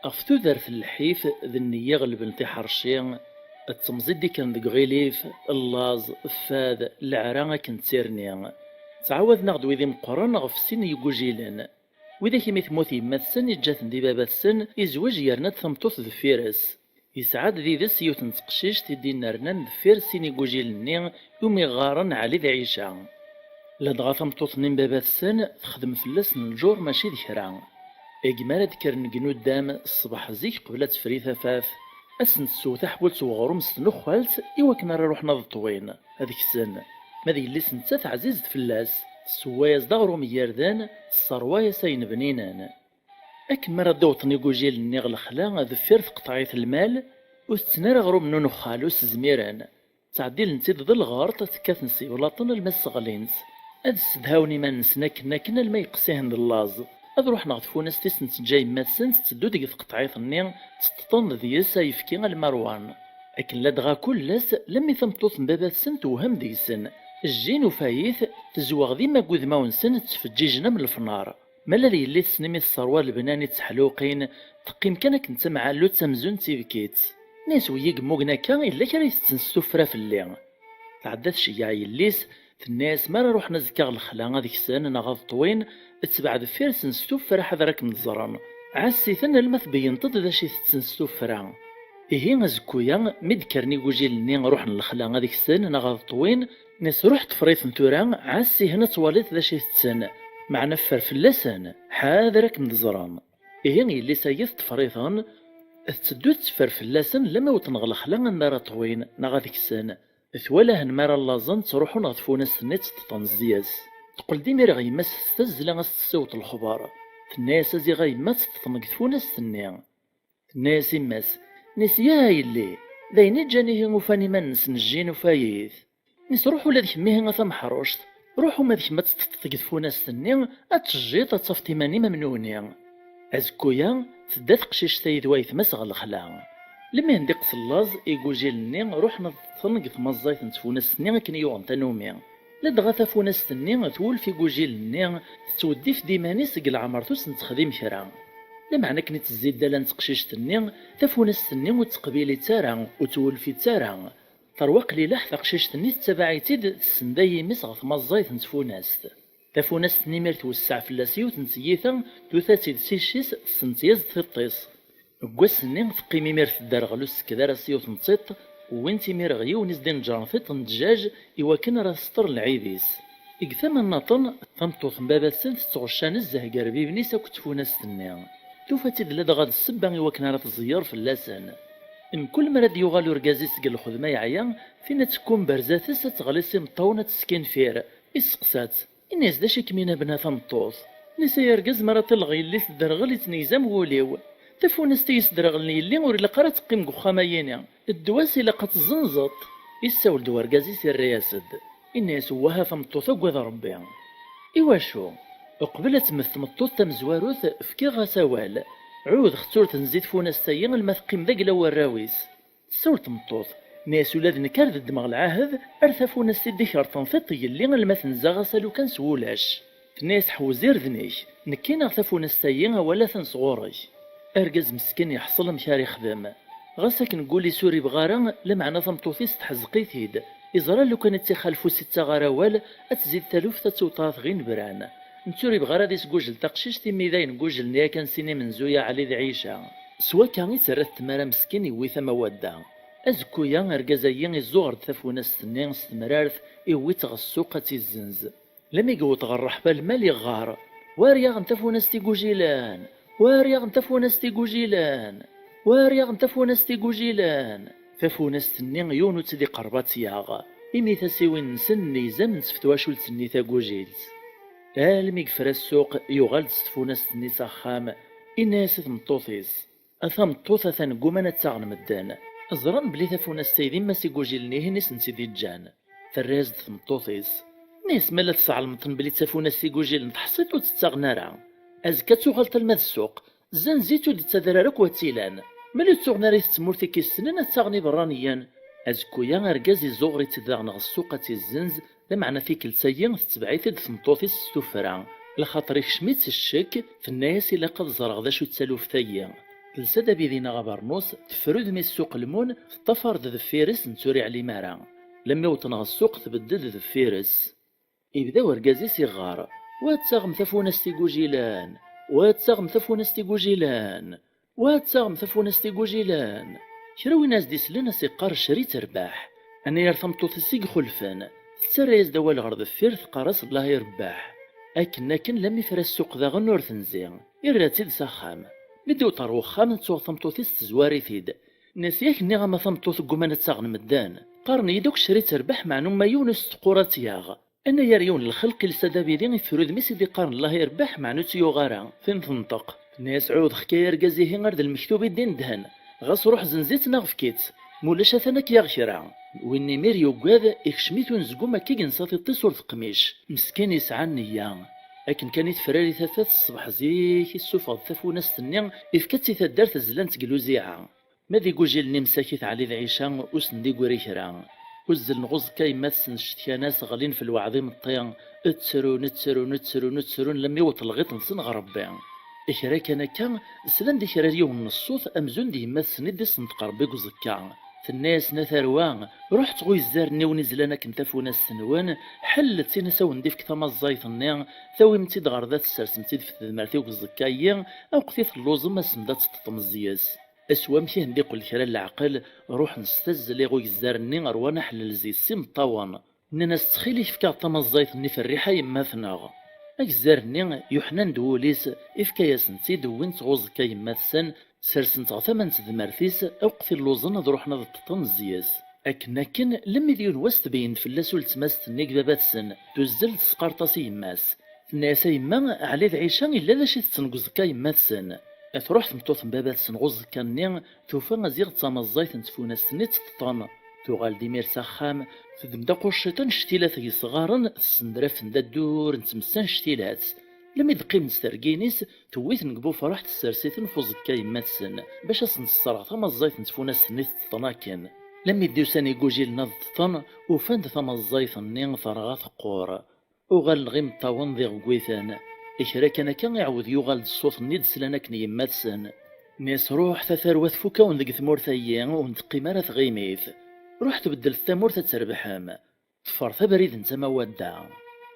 Ɣef tudert n lḥif d nniya ɣelben tiḥerci, d temẓi d-ikkren deg uɣilif, llaẓ, fad, leɛra akken d tirni. Ttɛawaden-aɣ-d wid imeqqren ɣef sin n yigujilen. Widak imi temmut yemma-tsen, iǧǧa-ten di baba-tsen, izweǧ yerna-d tameṭṭut deffir-s. Yesɛa-d did-s yiwet n teqcict i d-innernan deffir sin igujilen-nni umi ɣɣaren Ɛli d Ɛica. Ladɣa tameṭṭut-nni n baba-tsen texdem fell-asen lǧur mačči d kra. Agi mi ara d-kkren deg nuddam ṣṣbeḥ zik qbel ad tefri tafat, ad sen-tessew taḥbult n uɣrum s tnuxxalt i wakken ara ruḥen ad ṭwin, ad ksen. Ma d yelli-s nettat ɛzizet fell-as, tessewway-as-d aɣrum n yirden, tesserway-as ayen bninen. Akken mi ara d-awṭen igujilen-nni ɣer lexla deffir tqeṭɛit n lmal, ur tetten ara aɣrum n unuxxal, ur s-zmiren. Ttɛeddilen-tt-id d lɣerṭ, tekkaten s yeblaṭen alma sseɣlin-tt. Ad ssedhawen iman-nsen akken akken alma yeqqes-ihen d llaẓ. Ad ruḥen ɣer tfunast i sen-teǧǧa yemma-tsen tetteddu deg tqeṭɛit-nni, tteṭṭeḍen deg-s ayefki alma rwan. Akken ladɣa kul ass, lammi tameṭṭut n baba-tsen tewhem deg-sen. Jjin ufayit, tezweɣ dima deg udmawen-nsen ttfeǧǧijen am lefnar. Ma la d yelli-tsen imi tesserwa lebnan i tteḥluqin, teqqim kan akken d tamɛallutt amzun d tibkit. Nna-yas wigi yemmugen akka, yella kra i tetten s tuffra fell-i. Tɛedda tceyyeɛ yelli-s, tenna-yas mi ara ruḥen azekka ɣer lexla ad ksen neɣ ad ṭwin, tbeɛ deffir-sen s tuffra ḥader ad kem-d-ẓren. Ɛass-iten alma tbeyyneḍ-d d acu i tetten s tuffra. Ihi azekku-ya, mi d-kkren igujilen-nni ruḥen lexla ad ksen neɣ ad ṭwin, nna-s ruḥ ṭfer-iten tura, ɛass-ihen ad twaliḍ d acu i tetten, meɛna ffer fell-asen, ḥader ad kem-d-ẓren. Ihi yelli-s agi teṭṭfer-iten, tetteddu tetteffer fell-asen lammi wwḍen ɣer lexla anda ara ṭwin neɣ ad ksen. Twala-hen mi ara llaẓen ttruḥun ɣer tfunast-nni tteṭṭeḍen zzi-s. Teqqel-d imir ɣer yemma-s s tazzla a s-tessiweḍ lexber. Tenna-yas a ziɣ a yemma tteṭṭḍen deg tfunast-nni. Tenna-yas yemma-s, nna-s yah a yelli, d ayen i ǧǧan ihi ufan iman-nsen jjin ufayit. Nna-s ruḥ ula d kemm ihi a tameḥruct, ruḥ uma d kemm ad teṭṭeḍ deg tfunast-nni, ad tejjiḍ ad tafeḍ iman-im am nutni. Azekku-ya, tedda teqcict-a yid-s wayetma-s ɣer lexla. Lmi hen-d-iqqes llaẓ, igujilen-nni ruḥen ad ṭṭfen deg tmaẓẓayt n tfunast-nni akken i yuɣen tanumi. Ladɣa tafunast-nni twulef igujilen-nni, tettweddif-d iman-is deg leɛmer-is ur s-nettexdim kra. Lameɛna akken i tezzi ddala n teqcict-nni, tafunast-nni ur tt-teqbil ara, ur tt-twulef ara. Terwa qlileḥ, taqcict-nni tettabaɛ-itt-id, tessenday imi-s ɣer tmaẓẓayt n tfunast. Tafunast-nni mi twesseɛ fell-as yiwet n tyita, tuta-tt-id s icc-is, tessentyaz-d tiṭ-is. Deg wass-nni, teqqim imir tedderɣel ur s-tekd ara s yiwet n tiṭ, wwin-tt imir ɣer yiwen i s-d-ineǧren tiṭ n ddjaj i wakken ara tesṭer lɛib-is. Deg tama nnaṭen, tameṭṭut n baba-tsen tettɣecca nezzeh gar bibn-is akked tfunast-nni. Tufa-tt-id ladɣa d ssebba i wakken ara tẓeyyer fell-asen. Mkul mi ara d-yuɣal urgaz-is seg lxedma yeɛya, tinna tekkumber zdat-s ad teɣli s imeṭṭawen ad teskinfir. Isseqsa-tt, inna-yas d acu i kem-inabna tameṭṭut? Nna-s ay argaz, mi ara ṭilleɣ yelli tedderɣel ittnegzam wul-iw. Tafunast i yesderɣlen yelli ur ilaq ara ad teqqim deg uxxam-ayini. Ddwa-s ilaq ad tt-tezzenzeḍ. Issawel-d urgaz-is irra-yas-d. Inna-yas wah a tameṭṭut agad Rebbi. Iwacu? Uqbel ad temmet tmeṭṭut tamezwarut, fkiɣ-as awal. Ɛuhdeɣ-tt ur tenzi tfunast-ayi alma teqqim d agla n warraw-is. Tessawel tmeṭṭut. Nni-as: "Ula d nekk ar d ddmeɣ lɛahed, ar tafunast i d-ikerṭen tiṭ yelli alma tenza ɣas alukan s wulac." Tenna-as: "Ḥewz irden-ik, nekki neɣ tafunast-ayi awal atan sɣur-k." Argaz meskin yeḥṣel amek ara ixdem. Ɣas akken deg wul-is ur ibɣi ara, lameɛna tameṭṭut-is teḥzeq-it-id. Iẓra lukan ad tt-ixalef ur s-ittaɣ ara awal, ad tzid taluft ad tewṭeɛ tɣinebran. Netta ur ibɣi ara ad isgujel taqcict imi d ayen gujlen yakan sin imenzuya Ɛli d Ɛica. S wakka i tt-terra tmara meskin yewwi-t am awadda. Azekku-ya argaz-agi iẓuɣer-d tafunast-nni s temrart, iwwi-tt ɣer ssuq ad tt-izzenz. Lami yewweḍ ɣer ṛṛeḥba lmal iɣɣar: "War yaɣen tafunast igujilen! War yaɣen tafunast igujilen! War yaɣen tafunast igujilen!" Tafunast-nni yiwen ur tt-id-iqerreb ad tt-yaɣ, imi tasiwin-nsen nni izam n tfetwacult-nni tagujilt. Almi yefra ssuq, yuɣal-d s tfunast-nni s axxam, inna-yas i tmeṭṭut-is: "A tameṭṭut, atan gguman ad ttaɣen medden. Ẓran belli tafunast-a d yemma-s igujilen ihin i sen-tt-id-iǧǧan." Terra-yas-d tmeṭṭut-is: "Nni-as ma la tesɛelmeḍ-ten belli d tafunast igujilen teḥṣiḍ ur tt-ttaɣen ara. Azekka ad tuɣaleḍ alma d ssuq, zzenz-itt ur d-ttader ara akk wa tt-ilan. Mali ur tt-tuɣen ara i tmurt i k-issnen ad ttaɣen iberraniyen." Azekku-ya argaz iẓuɣer-itt-id daɣen ɣer ssuq ad tt-izzenz, lameɛna tikkelt-agi tetbeɛ-it-id tmeṭṭut-is s tuffra, lxaṭer ikcem-itt ccek, tenna-yas: "Ilaq ad ẓreɣ d acu d taluft-agi." Telsa-d abidi neɣ abernus, teffer udem-is s uqelmun, teṭṭafar-d deffir-s, netta ur iɛlim ara. Lammi wwḍen ɣer ssuq, tbedded deffir-s. Ibda urgaz-is iɣɣar: "Wa ad taɣem tafunast igujilen! Wa ad taɣem tafunast igujilen! Wa ad taɣem tafunast igujilen!" Kra win as-d-islen a s-iqqar: "Cri terbaḥ." Anayer tameṭṭut-is i ixulfen, tettarra-yas-d awal ɣer deffir, teqqar-as: "Allah irebbeḥ." Akken akken, lammi yefra ssuq daɣen ur tenzi, irra-tt-id s axxam. Mi d-iwweḍ ɣer wexxam, tuɣ tameṭṭut-is tezwar-it-id. Nni-as: "Yak nniɣ-am a tameṭṭut gguman ad ttaɣen medden. Qqaren-iyi-d akk cri terbeḥ, meɛna uma yiwen ur s-teqqur ad tt-yaɣ." Anayer yiwen n lxelq ilsa-d abidi, iffer udem-is i d-iqqaren: "Allah irebbeḥ", meɛna ur tt-yuɣ ara. Tin tenṭeq, tenna-yas: "Ɛudeɣ-k ay argaz, ihi ar d lmektub i d-indhen. Ɣas ruḥ zenz-itt neɣ efk-itt. Mulac atan ad k-yaɣ kra." Win imir yuggad, ikcem-it unezgum akka i yensa tiṭ-is ur teqmic. Meskin yesɛa nniya. Akken kan i tefrari tafat ṣṣbeḥ zik, issufeɣ-d tafunast-nni, ifka-tt i taddart zlant deg luziɛa. Ma d igujilen imsakit Ɛli d Ɛica, ur sen-d-igri kra. Uzzlen ɣer uẓekka yemma-tsen, cetkan-as, ɣlin f lweɛd imeṭṭi, ttrun, ttrun, ttrun, ttrun, lammi iwweḍ lɣiḍ-nsen ɣer Rebbi. Kra kan akka, slan-d kra n yiwen n ṣṣut amzun d yemma-tsen i d-isenṭeq Rebbi deg uẓekka. Tenna-yasen: "A tarwa, ruḥet ɣer uyezzar-nni win izlan akken tafunast-nwen, ḥellet-tt, in-as a wen-d-ifk tamaẓẓayt-nni, tawim-tt-id ɣer da, tessersem-tt-id f tedmert i uẓekka-yi, aweqt i telluẓem, asem-d ad teṭṭeṭṭem zzi-s." Aswamek i hen-d-iqqel kra n leɛqel, ruḥen s tazzla i ugezzar-nni, rwan aḥellel zzi-s s imeṭṭawen. Nnan-as: "Ttxil-k, efk-aɣ-d tamaẓẓayt-nni f rriḥa yemma-tneɣ." Agezzar-nni yuḥnan-d wul-is, ifka-yasen-tt-id, wwin-tt ɣer uẓekka yemma-tsen, sersen-tt ɣer tama n tedmert-is, aweqt i lluẓen ad ruḥen ad ṭṭeṭṭen zzi-s. Akken akken, lemmi d yiwen wass tbeyyen-d fell-as uletma-s-nni deg baba-tsen, tuzzel tesqerṭ-as i yemma-s. Tenna-yas: "A yemma, Ɛli d Ɛica illa d acu i tetten deg uẓekka yemma-tsen." Truḥ tmeṭṭut n baba-tsen ɣer uẓekka-nni, tufa aziɣ d tamaẓẓayt n tfunast-nni tteṭṭen. Tuɣal-d imir s axxam, teddem-d aqucciṭ annect-ila deg yesɣaren, tessendraf-ten-d addur n tmes annect-ila-tt. Lemmi d-qqiment s tergin-is, tewwi-ten deg bufraḥ, tessers-iten f uẓekka yemma-tsen, bac ad sen-tesserɣ tamaẓẓayt n tfunast-nni tteṭṭen akken. Lemmi d-usan igujilen ad ṭṭeṭen, ufan-d tamaẓẓayt-nni terɣa teqqur. Uɣalen ɣ imeṭṭawen d iɣeggwiten. Kra kan akka, iɛawed yuɣal-d ṣṣut-nni d-slan akken yemma-tsen. Nni-as: "Ruḥet a tarwa, tfuk-awen deg tmurt-ayi, ur n-teqqim ara tɣimit. Ruḥet beddlet tamurt ad trebḥem. Ḍefret abrid n tama wadda.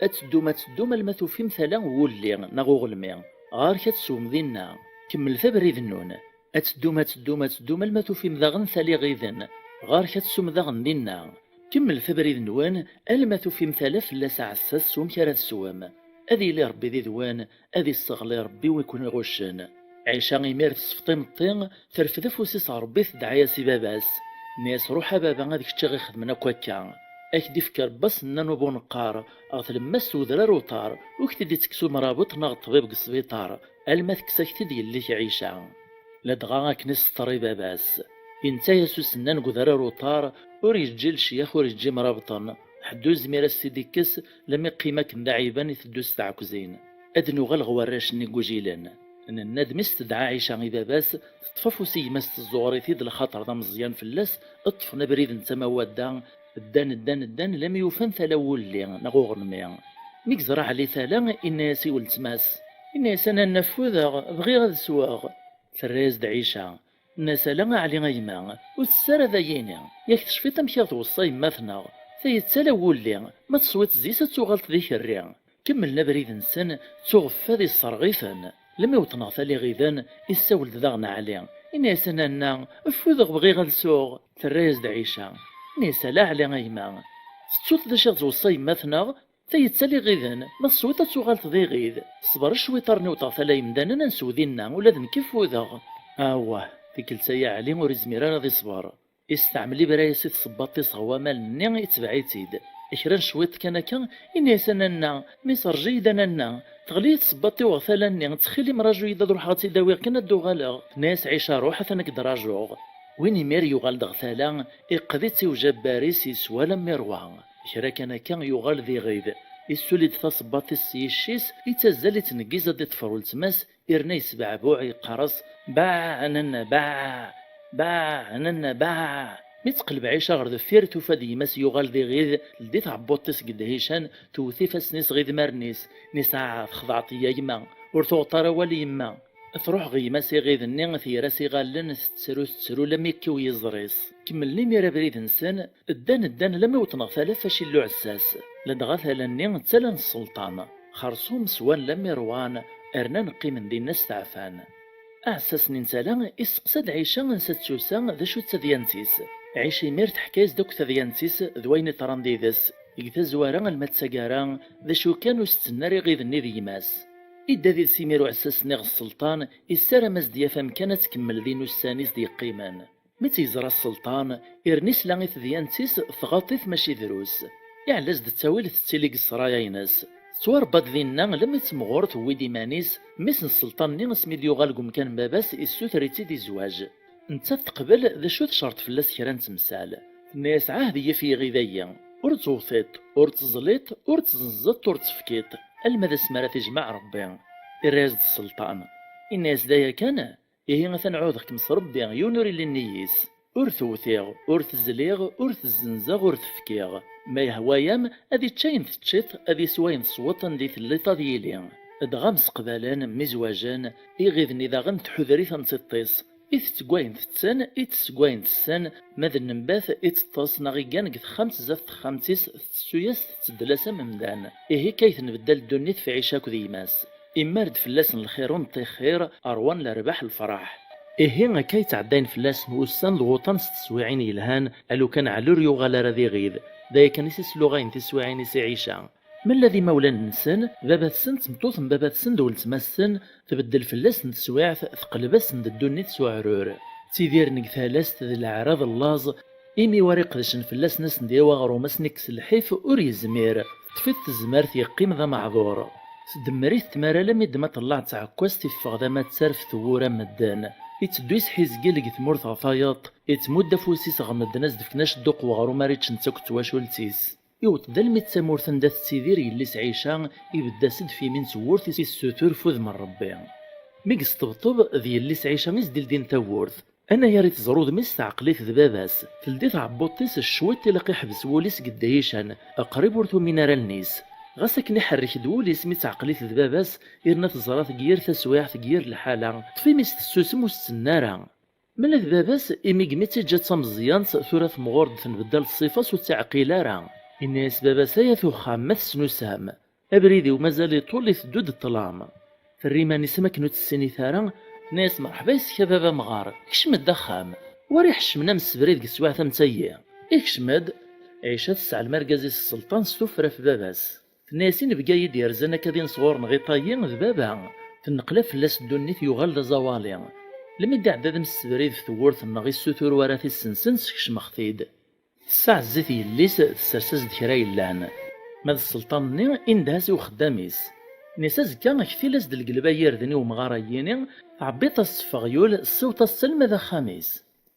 Ad teddum, ad teddum alma tufim tala n wulli neɣ uɣelmi. Ɣer-k ad teswem dinna. Kemmlet abrid-nnun. Ad teddum, ad teddum, ad teddum alma tufim daɣen tala iɣiden. Ɣer-k ad teswem daɣen dinna. Kemmlet abrid-nwen alma tufim tala fell-as aɛessas s wamek ara teswem. Ad yili Ṛebbi did-wen, ad isseɣli Ṛebbi wi ken-iɣuccen." Ɛica imir tessefḍ imeṭṭi, terfed afus-is ɣer Ṛebbi, tedɛa-yas i baba-s. Nni-as: "Ruḥ a baba, ad kečč i ɣ-ixedmen akk akka. Ad k-d-ifk Ṛebbi asennan ubuneqqar ɣer tlemmast n wedrar uṭar, ur k-t-id-ittekkes umrabeṭ neɣ ṭṭbib deg sbiṭar, alma tekkes-ak-t-id yelli-k Ɛica." Ladɣa akken iseṭṭer i baba-s. Inta-yas usennan deg udrar uṭar, ur yeǧǧi lecyax, ur yeǧǧi imrabṭen. Ḥedd ur yezmir ad s-t-id-ikkes, lammi qqim akken d aɛiban iteddu s tɛekkzin. Ad nuɣal ɣer warrac-nni n igujilen. Nenna-d mi s-tedɛa Ɛica i baba-s, teṭṭef afus i gma-s, tezzuɣer-it-id lxaṭer d ameẓyan fell-as, ṭṭfen abrid netta ma wadda, ddan, ddan, ddan, lammi ufan tala n wulli neɣ uɣelmi. Mi yeẓra Ɛli tala, inna-yas i weltma-s, inna-yas: "A nanna, ffudeɣ, bɣiɣ ad sweɣ." Terra-yas-d Ɛica, tenna-yas: "Ala a Ɛli a gma, ur tess ara ad ay-ini, yak tecfiḍ amek i ɣ-tweṣṣa yemma-tneɣ, tayi d tala n wulli, ma teswiḍ zzi-s ad tuɣaleḍ d ikerri." Kemmlen abrid-nsen, ttuɣeffad isserɣ-iten. Lemmi wṭneɣ tala iɣiden, issawel-d daɣen Ɛli. Inna-yas: "A nanna, ffudeɣ, bɣiɣ ad suɣ." Terra-yas-d Ɛica. Inna-yas: "Ala Ɛli a gma, tettuḍ d acu i ɣ-tweṣṣa yemma-tneɣ? Tayi d tala iɣiden, ma teswiḍ ad tuɣaleḍ d iɣid. Ṣber cwiṭ ar n-wṭeɣ tala yemdanen, ad nsew dinna, ula d nekk ffudeɣ." Awah, tikkelt-a ya Ɛli ur izmir ara ad iṣber. Isteɛmel ibra-yas i tṣebbaṭ-is ɣer wamal-nni, itbeɛ-itt-id. Kra n cwiṭ kan akka, inna-yas: "A nanna, mi s rǧu-yi-d a nanna, teɣli-yi tṣebbaṭ-iw ɣer tala-nni, ttxil-m raju-yi-d ad ruḥeɣ ad tt-id-awiɣ kan ad d-uɣaleɣ." Tenna-yas Ɛica: "Ruḥ, atan ad k-d-rajuɣ." Win imir yuɣal-d ɣer tala, iqqed-itt i ujabbar-is, yeswa lammi rwa. Kra kan akka yuɣal d iɣid. Issuli-d taṣebbaṭ-is s yicc-is, ittazzal ittneggiz ad d-iṭṭef ɣer weltma-s, irna yesbeɛbuɛ, yeqqar-as: "Baɛ, a nanna, baɛ! Baɛ, a nanna, baɛ!" Mi teqleb Ɛica ɣer deffir, tufa-d gma-s yuɣal d iɣid, teldi tɛebbuḍt-is deg ddhican, tewwet ifassen-is ɣer idmaren-is, inna-yas: "Aa, texdeɛḍ-iyi a gma, ur tuɣeḍ ara awal i yemma." Truḥ ɣer gma-s iɣid-nni, tger-as iɣallen, tettru, tettru, lammi yekkiw yiẓri-s. Kemmlen imir abrid-nsen, ddan, ddan, lammi wṭneɣ tala f acillu ɛessas. Ladɣa tala-nni d tala n sselṭan. Xerṣum swan lammi rwan, rnan qqimen dinna steɛfan. Aɛessas-nni n tala isteqsa-d Ɛica ansa d-tusa, d acu d tadyant-is. Ɛica imir teḥka-yas-d akk tadyant-is d wayen iḍran did-s, deg tazwara alma d taggara, d acu kan ur s-ttenna ara iɣid-nni d gma-s. Idda did-s imir uɛessas-nni ɣer sselṭan, issaram ad s-d-yaf amkan ad tkemmel din ussan-is d-yeqqimen. Mi tt-yeẓra sselṭan, irna isla i tedyant-is tɣaḍ-it mačči drus. Iɛella-as-d ttawil tettili deg ssraya-ines. Tettwarebba-d dinna lammi d temɣur tewwi-d iman-is, mmi-s n sselṭan-nni asmi d-yuɣal deg umkan n baba-s issuter-itt-id i zzwaǧ. Nettat teqbel, d acu tcerṭ fell-as kra n temsal. Tenna-yas: "Ɛahed-iyi ɣef yiɣid-agi, ur ttewṭiḍ, ur teẓliḍ, ur tzenzeḍ, ur tefkiḍ, alma d asmi ara t-ijmeɛ Rebbi." Irra-yas-d sselṭan, inna-yas: "D aya kan? Ihi atan ɛuhdeɣ-kem s Rebbi, yiwen ur illi nnig-s. Ur tewtiɣ, ur tezliɣ, ur tezzenzeɣ, ur tefkiɣ. Ma yehwa-yam, ad ičč ayen teččiḍ, ad iswa ayen tesweḍ, anda i telliḍ ad yili." Dɣa mseqbalen, mmi zwaǧen, iɣiden-nni daɣen tḥuder-iten tiṭ-is. Itett deg wayen tetten, itess deg wayen tessen, ma d nnbat iteṭṭes neɣ iggan deg texxamt zdat texxamt-is, tettettu-yas, tetteddel-as am umdan. Ihi akka i tenbeddal ddunit f Ɛica akked gma-s. Immar-d fell-asen lxir ur neṭṭixir, ṛwan lerbaḥ lefraḥ. Ihi akka i ttɛeddayen fell-asen wussan d wuṭan s teswiɛin yelhan, alukan Ɛli ur yuɣal ara d iɣid. D aya kan i s-isluɣayen tiswiɛin-is i Ɛica. Ma lla d imawlan-nsen, baba-tsen d tmeṭṭut n baba-tsen d weltma-tsen, tbeddel fell-asen teswiɛt, teqleb-asen-d ddunit s uɛrur. Ttidiren deg talast d leɛra d llaẓ, imi war iqedcen fell-asen ad sen-d-yawi aɣrum, ad sen-ikkes lḥif, ur yezmir. Teṭṭef-it tezmert, yeqqim d ameɛdur. Tdemmer-it tmara alammi d ma tellaɛ d taɛekkazt, iffeɣ d amattar f tewwura n medden. Itteddu yesḥizgil deg tmurt ɣer tayeḍ, ittmudd afus-is ɣer medden ad s-d-fken acedduq n weɣrum ara ččen akk d twacult-is. Iwweḍ-d almi d tamurt anda tettidir yelli-s Ɛica, ibedd-as-d f yimi n tewwurt, issutur f udem n Rebbi. Mi yesṭebṭeb, d yelli-s Ɛica i s-d-ildin tawwurt. Anagar i teẓra udem-is, teɛqel-it d baba-s. Teldi tɛebbuḍt-is cwiṭ, ilaq iḥbes wul-is deg ddhican, qrib ur tumin ara allen-is. Ɣas akken iḥerrek-d wul-is mi teɛqel-it d baba-s, irna teẓra-t deg yir taswiɛt, deg yir lḥala, ṭṭef imi-s tessusem ur s-ttnna ara. Ma lla d baba-s, imi deg mi tt-iǧǧa d tameẓyant, tura temɣur-d, tenbeddal ṣṣifa-s ur tt-iɛqil ara. Inna-yas baba-s: "Ay at uxxam, ma tesnusam! Abrid-iw mazal iṭul, iteddu-d ṭṭlam." Terra iman-is am akken ur tt-tessinit ara, tenna-yas: "Merḥba yes-k a baba amɣar, kcem-d axxam. War iḥeccmen am ssebrid deg teswiɛt am tayi. Ikcem-d." Ɛica tesseɛlem argaz-is sselṭan s tuffra f baba-s. Tenna-yas: "Inebgi-yi-d yerzan akka din sɣur-neɣ iṭ-ayi d baba." Tenneqla fell-as ddunit, yuɣal d aẓawali. Lmi d-iɛedda d msebrid f tewwurt-nneɣ, issutur wara t-issensen, skecmeɣ-t-id. Tessaɛez-it yelli-s, tessers-as-d kra yellan. Ma d sselṭan-nni, indeh-as i uxeddam-is. Nni-as: "Azekka, ktil-as-d lgelba n yirden i umɣar-ayini, tɛebbiḍ-as s ffeɣyul, ssiweḍ-as-tt alma d axxam-is."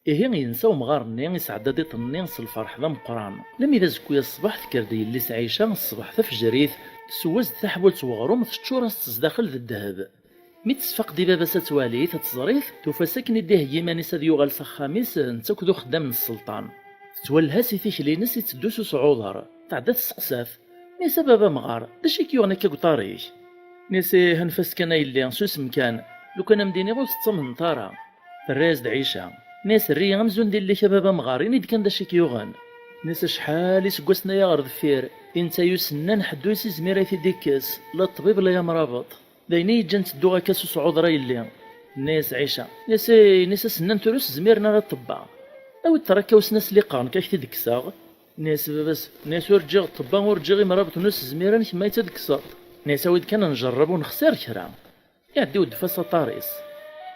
Ihi yensa umɣar-nni, isɛedda-d iḍ-nni s lferḥ d ameqqran. Lmi d azekka-ya ṣṣbeḥ, tekker-d yelli-s Ɛica ṣṣbeḥ tafejrit, tessew-as-d taḥbult n weɣrum, teččur-as-tt zdaxel d ddheb. Mi tesfeqd i baba-s ad twali, ad tẓer-it, tufa-t akken i d-iheyya iman-is ad yuɣal s axxam-is, netta akked uxeddam n sselṭan. Tettwelleh-as i tikli-ines itteddu s usɛuḍer. Tɛedda tesseqsa-t. Nni-as: "A baba amɣar, d acu i k-yuɣen akka deg uṭar-ik?" Nni-as: "Ih, anef-as kan a yelli, susem kan. Lukan am d-iniɣ ur tettamneḍ ara." Terra-yas-d Ɛica. Nni-as: "Err-iyi amzun d yelli-k a baba amɣar, ini-d kan d acu i k-yuɣen." Nni-as: "Acḥal iseggasen aya ɣer deffir, i netta yusennan ḥedd ur s-izmir ad t-id-ikkes, la ṭṭbib la amrabeṭ. D ayen i yi-ǧǧan ttedduɣ akka s usɛuḍer a yelli." Nni-as Ɛica. Nni-as: "Ih, nni-as asennan tura ur s-zmiren ara ṭṭebba. Awi-d ṭṭrakka-w s-nni-as liqer, nekk ad k-t-id-kkseɣ." Nni-as baba-s, nni-as: "Ur ǧǧiɣ ṭṭebba, ur ǧǧiɣ imrabeṭ, ur s-zmiren, kemm ay tt-id-kkseḍ." Nni-as: "Awi-d kan ad njerreb ur nexsir kra." Iɛeddi weddef-as aṭar-is.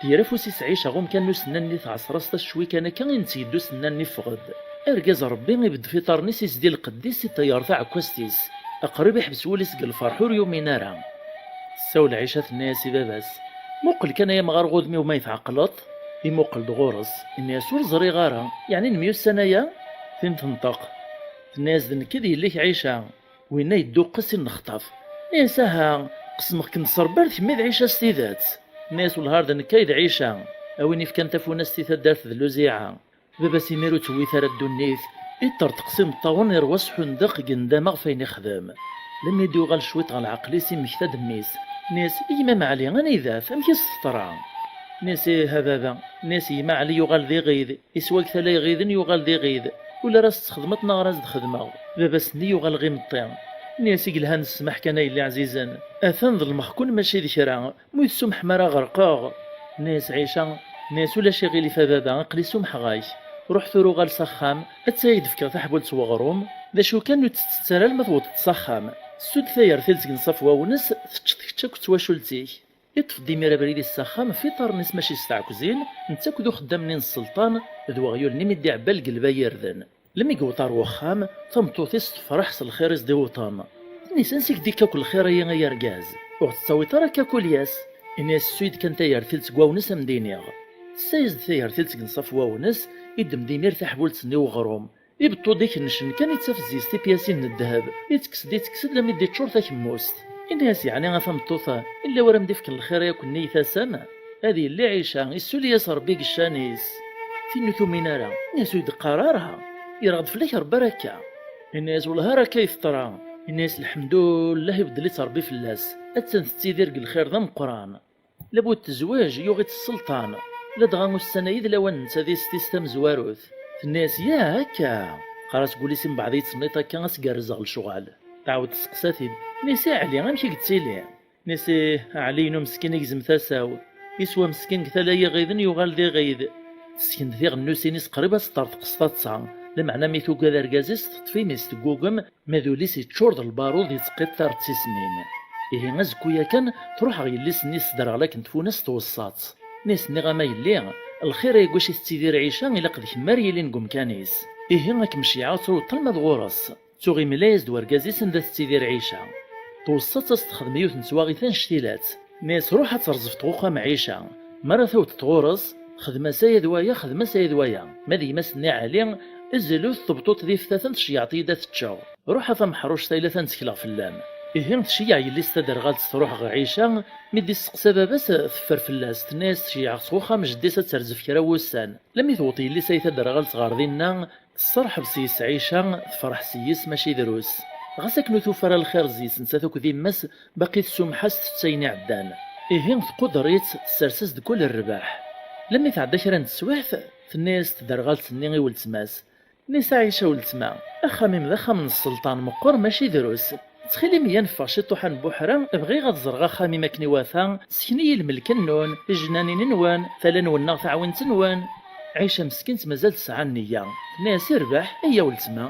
Tger afus-is Ɛica ɣer umkan n usennan-nni, tɛeṣṣer-as-t acwi kan akka, i netta yedda usennan-nni yeffeɣ-d. Argaz Ṛebbi ibeddef iṭarren-is, izdi lqedd-is, iṭeyyer taɛekkazt-is. Aqrib iḥbes wul-is deg lferḥ, ur yumin ara. Tessawel Ɛica, tenna-yas i baba-s: "Muqel kan ay amɣar ɣ udem-iw ma tɛeqleḍ." Imuqel-d ɣur-s, inna-yas: "Ur ẓriɣ ara, yeɛni nemyussan aya?" Tin tenṭeq, tenna-yas: "D nekk i d yelli-k Ɛica." Winna yedduqqes i nnexṭaf. Nni-as: "Aha, qesmeɣ-kem s Ṛebbi ar d kemmi d Ɛica s tidet." Nni-as: "Wellah ar d nekk ay d Ɛica, a win ifkan tafunast i taddart d Luziɛa." Baba-s imir ur tewwit ara ddunit, iṭṭerṭeq s imeṭṭawen, irwa s ḥundeq, gendama ɣef ayen ixdem. Lemmi d-yuɣal cwiṭ ɣer lɛeql-is, immekta-d mmi-s. Nni-as: "I gma Meɛli, anida-t? Amek i s-teḍra?" Nni-as: "Ih a baba." Nni-as: "Gma Ɛli yuɣal d iɣid, iswa deg tala iɣiden yuɣal d iɣid. Ula ara s-txedmeḍ neɣ ara s-d-xedmeɣ, baba-s-nni yuɣal ɣ imeṭṭi." Nni-as: "I yelhan, ssmaḥ kan a yelli ɛzizen, atan ḍelmeɣ-ken mačči d kra, ma ur yi-tsumeḥem ara ɣerqeɣ." Nni-as Ɛica, nni-as: "Ulac iɣilif a baba, aql-i sumḥeɣ-ak. Ruḥ tura uɣal s axxam, atta ad k-d-fkeɣ taḥbult n weɣrum, d acu kan ur tt-tett ara alma tewwḍeḍ s axxam. Ssu-d tayertilt seg nnṣaf wawnes, teččeḍ kečč akked twacult-ik." Iṭṭef-d imir abrid-is s axxam, f iṭarren-is mačči s tɛekkzin, netta akked uxeddam-nni n sselṭan, d weɣyul-nni mi d-iɛebba lgelba n yirden. Lmi yewweḍ ar wexxam, tameṭṭut-is tefreḥ s lxir i s-d-iwwḍen. Tenna-yas: "Ansi k-d-ikka akk lxir-ayi ay argaz? Ur ɣ-tettawiḍ ara akka kul ass?" Inna-yas: "Ssu-yi-d kan tayertilt seg wawnes a m-d-iniɣ." Tessa-yas-d tayertilt seg nnṣaf wawnes, iddem-d imir taḥbult-nni n weɣrum. Ibeṭṭu-d ikennecen kan, ittaf zzis tipyasin n ddheb, ittekkes-d, ittekkes-d, lammi d-iččur takemmust. Inna-yas: "Yeɛni a tameṭṭut-a, illa wara m-d-ifken lxir-a akk-nni i tasam? Ad yelli Ɛica, issuli-yas Ṛebbi deg ccan-is." Tin ur tumin ara, inna-yas: "Ur yi-d-qqar ara, yerɣed fell-ak Ṛebbi ara akka." Inna-yas: "Wellah ar akka i teḍra." Inna-yas: "Lḥemdullah, ibeddel-itt Ṛebbi fell-as, attan tettidir deg lxir d ameqqran." Labud tezweǧ, yuɣ-itt sselṭan. Ladɣa ussan-a-yi d lawan n tadist-is tamezwarut. Tenna-yas: "Yah, akka?" Teqqar-as deg wul-is: "Mbeɛd i yettniṭ akka, ad s-gerrzeɣ lecɣal." Tɛawed testeqsa-t-id. Nni-as: "I Ɛli, amek i yettili?" Nni-as: "Ih, Ɛli-inu meskin igzem tasa-w. Iswa meskin deg tala n yiɣiden, yuɣal d iɣid." Tesken-d tiɣennusin-is qrib ad s-ṭṭerḍeq s taḍsa, lameɛna mi tugad argaz-is, teṭṭef imi-s teggugem, ma d ul-is yeččur d lbarud, yettqiṭṭir d tismin. Ihi azekku yakan, truḥ ɣer yelli-s-nni s tderɣla akken tfunast tweṣṣa-tt. Nni-as: "Nniɣ-am a yelli, lxir-a deg wacu i tettidir Ɛica, ilaq d kemm ara yilin deg umkan-is. Ihi ad kem-ceyyɛeɣ ad truḍ alma d ɣur-s." Tuɣ imla-yas-d wergaz-is anda tettidir Ɛica. Tweṣṣa-tt ad s-texdem yiwet n twaɣit annect-ilat. Nni-as: "Ruḥ ad terẓef tɣuxam Ɛica. Mi ara tawḍeḍ ɣur-s, xdem-as aya d waya, xdem-as aya d waya. Ma d gma-s-nni Ɛli, zlu-t tebṭuṭ d iftaten, tceyyeɛḍ-iyi-d ad t-ččeɣ. Ruḥ a tameḥruct, ay la tantekleɣ fell-am." Ihi tceyyeɛ yelli-s taderɣalt, truḥ ɣer Ɛica, mi d-isteqsa baba-s, teffer fell-as, tenna-yas: "Ceyyeɛeɣ s uxxam jeddi-s ad terzef kra n wussan." Lammi tewweḍ yelli-s ay taderɣalt ɣer dinna, tesserḥeb s yes Ɛica, tefreḥ s yes mačči drus. Ɣas akken ur tufi ara lxir s yes, nettat akked yemma-s, baqi tessumeḥ-as, tett ayen iɛeddan. Ihi tquder-itt, tessers-as-d kul rrbeḥ. Lammi tɛedda kra n teswiɛt, tenna-yas tderɣalt-nni i weltma-s: "Nni-as a Ɛica weltma, axxam-im d axxam n sselṭan meqqer mačči drus. Ttxil-im, iyya neffeɣ ciṭuḥ ad nbuḥra, bɣiɣ ad ẓreɣ axxam-im akken iwata, sken-iyi lmelk-nnun, ijnanin-nwen, tala-nwen neɣ taɛwint-nwen." Ɛica meskint mazal tesɛa nniya, tenna-yas: "Irbeḥ, iyya weltma."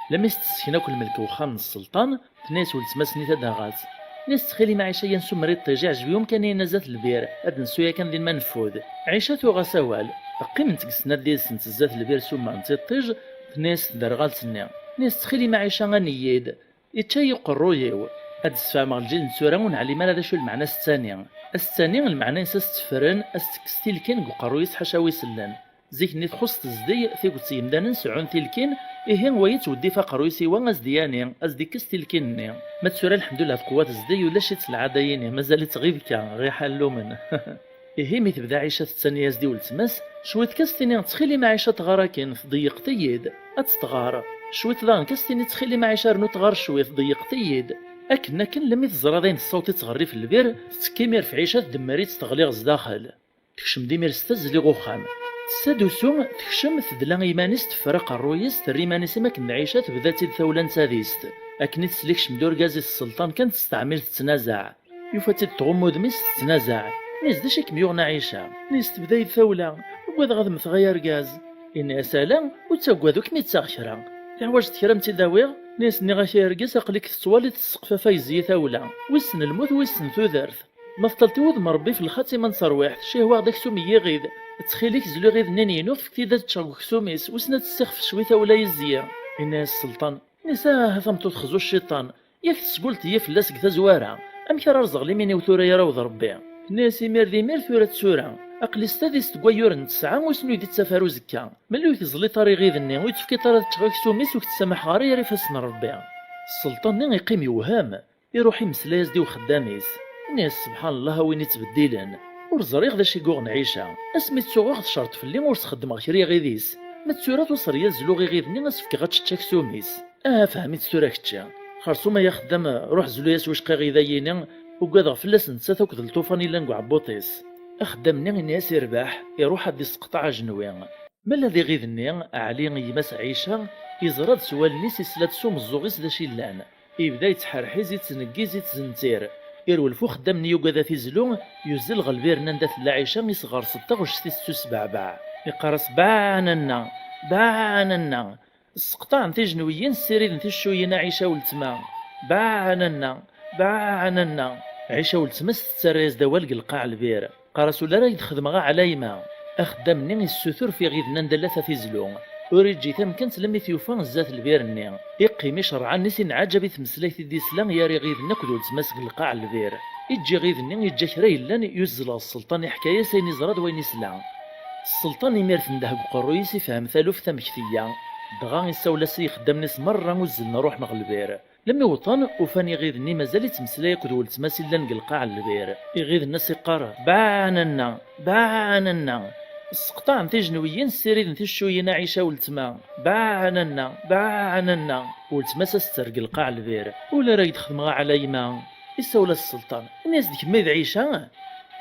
Lammi s-tessken akk lmelk n uxxam n sselṭan, tenna-yas weltma-s-nni taderɣalt: "Nni-as ttxil-im a Ɛica, iyya nsumer iṭij, iɛjeb-iyi umkan-ihin azat lbir, ad nsu yakan din ma neffud." Ɛica tuɣ-as awal. Qqiment deg snat yid-sent zdat lbir, sumrent iṭij, tenna-yas tderɣalt-nni: "Nni-as ttxil-im a Ɛica, ani-yi-d." Ičča-yi uqerruy-iw. Ad d-sfehmeɣ lǧil n tura ur neɛlim ara d acu lmeɛna asettani. Asettani, lmeɛna-ines ad s-tteffren, ad s-tekkes tilkin deg uqerruy-is ḥaca wi sellen. Zik-nni txuṣṣ tezdeg, tiget yemdanen seɛɛun tilkin, ihi wa yettweddif aqerruy-is i wa, a s-d-yani, a s-d-ikkes tilkin-nni. Ma d tura, lḥemdullah, teqwa tezdeg, ulac-itt lɛada-yini, mazal-itt ɣib kan, ɣiḥ allumen. Ihi mi tebda Ɛica tettani-as-d i weltma-s, cwiṭ kan s-tini: "Ttxil-m a Ɛica, tɣar akin, tḍeyyeqt-iyi-d." Ad tt-tɣar. Cwiṭ daɣen kan s-tini: "Ttxil-m a Ɛica, rnu tɣar cwiṭ, tḍeyyeqt-iyi-d." Akken akken, lammi teẓra dayen tessaweḍ-itt ɣer rrif n lbir, tettekki imir f Ɛica, tdemmer-itt, teɣli ɣer zdaxel. Tekcem-d imir s tazzli ɣer uxxam. Tessa-d usu, tekcem, tedla iman-is, teffer aqerruy-is, terra iman-is am akken d Ɛica, tebda-tt-id tawla n tadist. Akken i tesla ikcem-d urgaz-is sselṭan kan, testeɛmil tettnazaɛ. Yufa-tt-id tɣumm udem-is, tettnazaɛ. Inna-yas: "D acu i kem-yuɣen a Ɛica?" Inna-yas: "Tebda-yi-d tawla, ugadeɣ ad mmteɣ ay argaz." Inna-yas: "Ala, ur ttaggad, ur kem-yettaɣ kra. Teḥwaǧeḍ kra ad m-tt-id-awiɣ?" Inna-yas: "Nniɣ-ak ay argaz, aql-ik tettwaliḍ tesseqfa fayzi i tawla. Wissen lmut, wissen tudert. Ma teṭṭleḍ i wudem n Ṛebbi f lxatima n terwiḥt, cihwaɣ-d aksum n yiɣid. Ttxil-k, zlu iɣiden-nni n yinut, fk-t-id ad ččeɣ deg uksum-is, wissen ad tessixfef cwi tawla yezzi." Inna-yas sselṭan, inna-yas: "Ah, a tameṭṭut xzu cciṭan, yak tesgulteḍ-iyi fell-as deg tazwara, amek ara rẓeɣ limin-iw tura yaraw d Ṛebbi?" Tenna-yas: "Imir d imir, tura d tura. Aql-i s tadist deg wayyur n tesɛa, wissen ur yi-d-ittaf ara uzekka. Melli ur yi-teẓliḍ ara iɣiden-nni, ur yi-d-tefkiḍ ara ad ččeɣ aksum-is, ur k-ttsamaḥeɣ ara ɣer ifassen n Ṛebbi." Sselṭan-nni iqqim yewhem. Iruḥ imeslay-as-d i uxeddam-is. Inna-yas: "Sebḥan Llah, a win ittbeddilen. Ur ẓriɣ d acu i yuɣen Ɛica. Asmi tt-uɣeɣ tcerṭ fell-i, ur s-xeddmeɣ kra i yiɣid-is. Ma d tura tuṣer-iyi ad zluɣ iɣid-nni, ad s-fkeɣ ad tečč aksum-is. Aha, fhem-itt tura kečči. Xersum ay axeddam, ruḥ zlu-yas wicqa iɣid-ayini, ugadeɣ fell-as nettat akked lṭufan yellan deg uɛebbuṭ-is." Axeddam-nni inna-yas: "Irbeḥ." Iruḥ ad d-isseqṭeɛ ajenwi. Ma d iɣid-nni, Ɛli, gma-s Ɛica, yeẓra-d s wallen-is, isla-d s umeẓẓuɣ-is d acu yellan. Yebda yettḥerḥiz, yettneggiz, yettzentir. Irwel f uxeddam-nni yugad ad t-izlu, yuzzel ɣer lbir-nni anda tella Ɛica, isɣers-d taɣect-is tettusbeɛbeɛ. Iqqar-as: "Baɛ a nanna! Baɛ a nanna!" Sseqṭaɛen tijenwiyin, ssiriden ticcuyin a Ɛica weltma. "Baɛ a nanna! Baɛ a nanna!" Ɛica weltma-s tettarra-yas-d awal deg lqaɛ n lbir. Qqar-as: "Ula ara k-d-xedmeɣ a ɛlayma." Axeddam-nni yessutur f iɣiden anda llat ad t-izlu. Ur iǧǧi tamkant lemmi t-yufa zdat lbir-nni. Iqqim icerɛan-is, inɛaǧab i tmeslayt i d-isla gar iɣiden akked weltma-s deg lqaɛ n lbir. Iǧǧa iɣiden-nni, iǧǧa kra yellan, yuzzel ɣer sselṭan, iḥka-yas ayen iẓra d wayen isla. Sselṭan imir tendeh deg uqerruy-is, ifhem taluft amek teyya. Dɣa isawel-as i yixeddamen-is merra uzzlen ruḥen ɣer lbir. Lemmi wwḍen, ufan iɣiden-nni mazal ittmeslay akked weltma-s i llan deg lqaɛ n lbir. Iɣiden-nni as-iqqar: "Baɛ a nanna! Baɛ a nanna!" Sseqṭaɛen tijenwiyin, ssiriden ticcuyin a Ɛica weltma. "Baɛ a nanna! Baɛ a nanna!" Weltma-s as-tetter deg lqaɛ n lbir. "Ula ara k-d-xedmeɣ a ɛlayma!" Isawel-as sselṭan. Inna-yas: "D kemm ay d Ɛica?"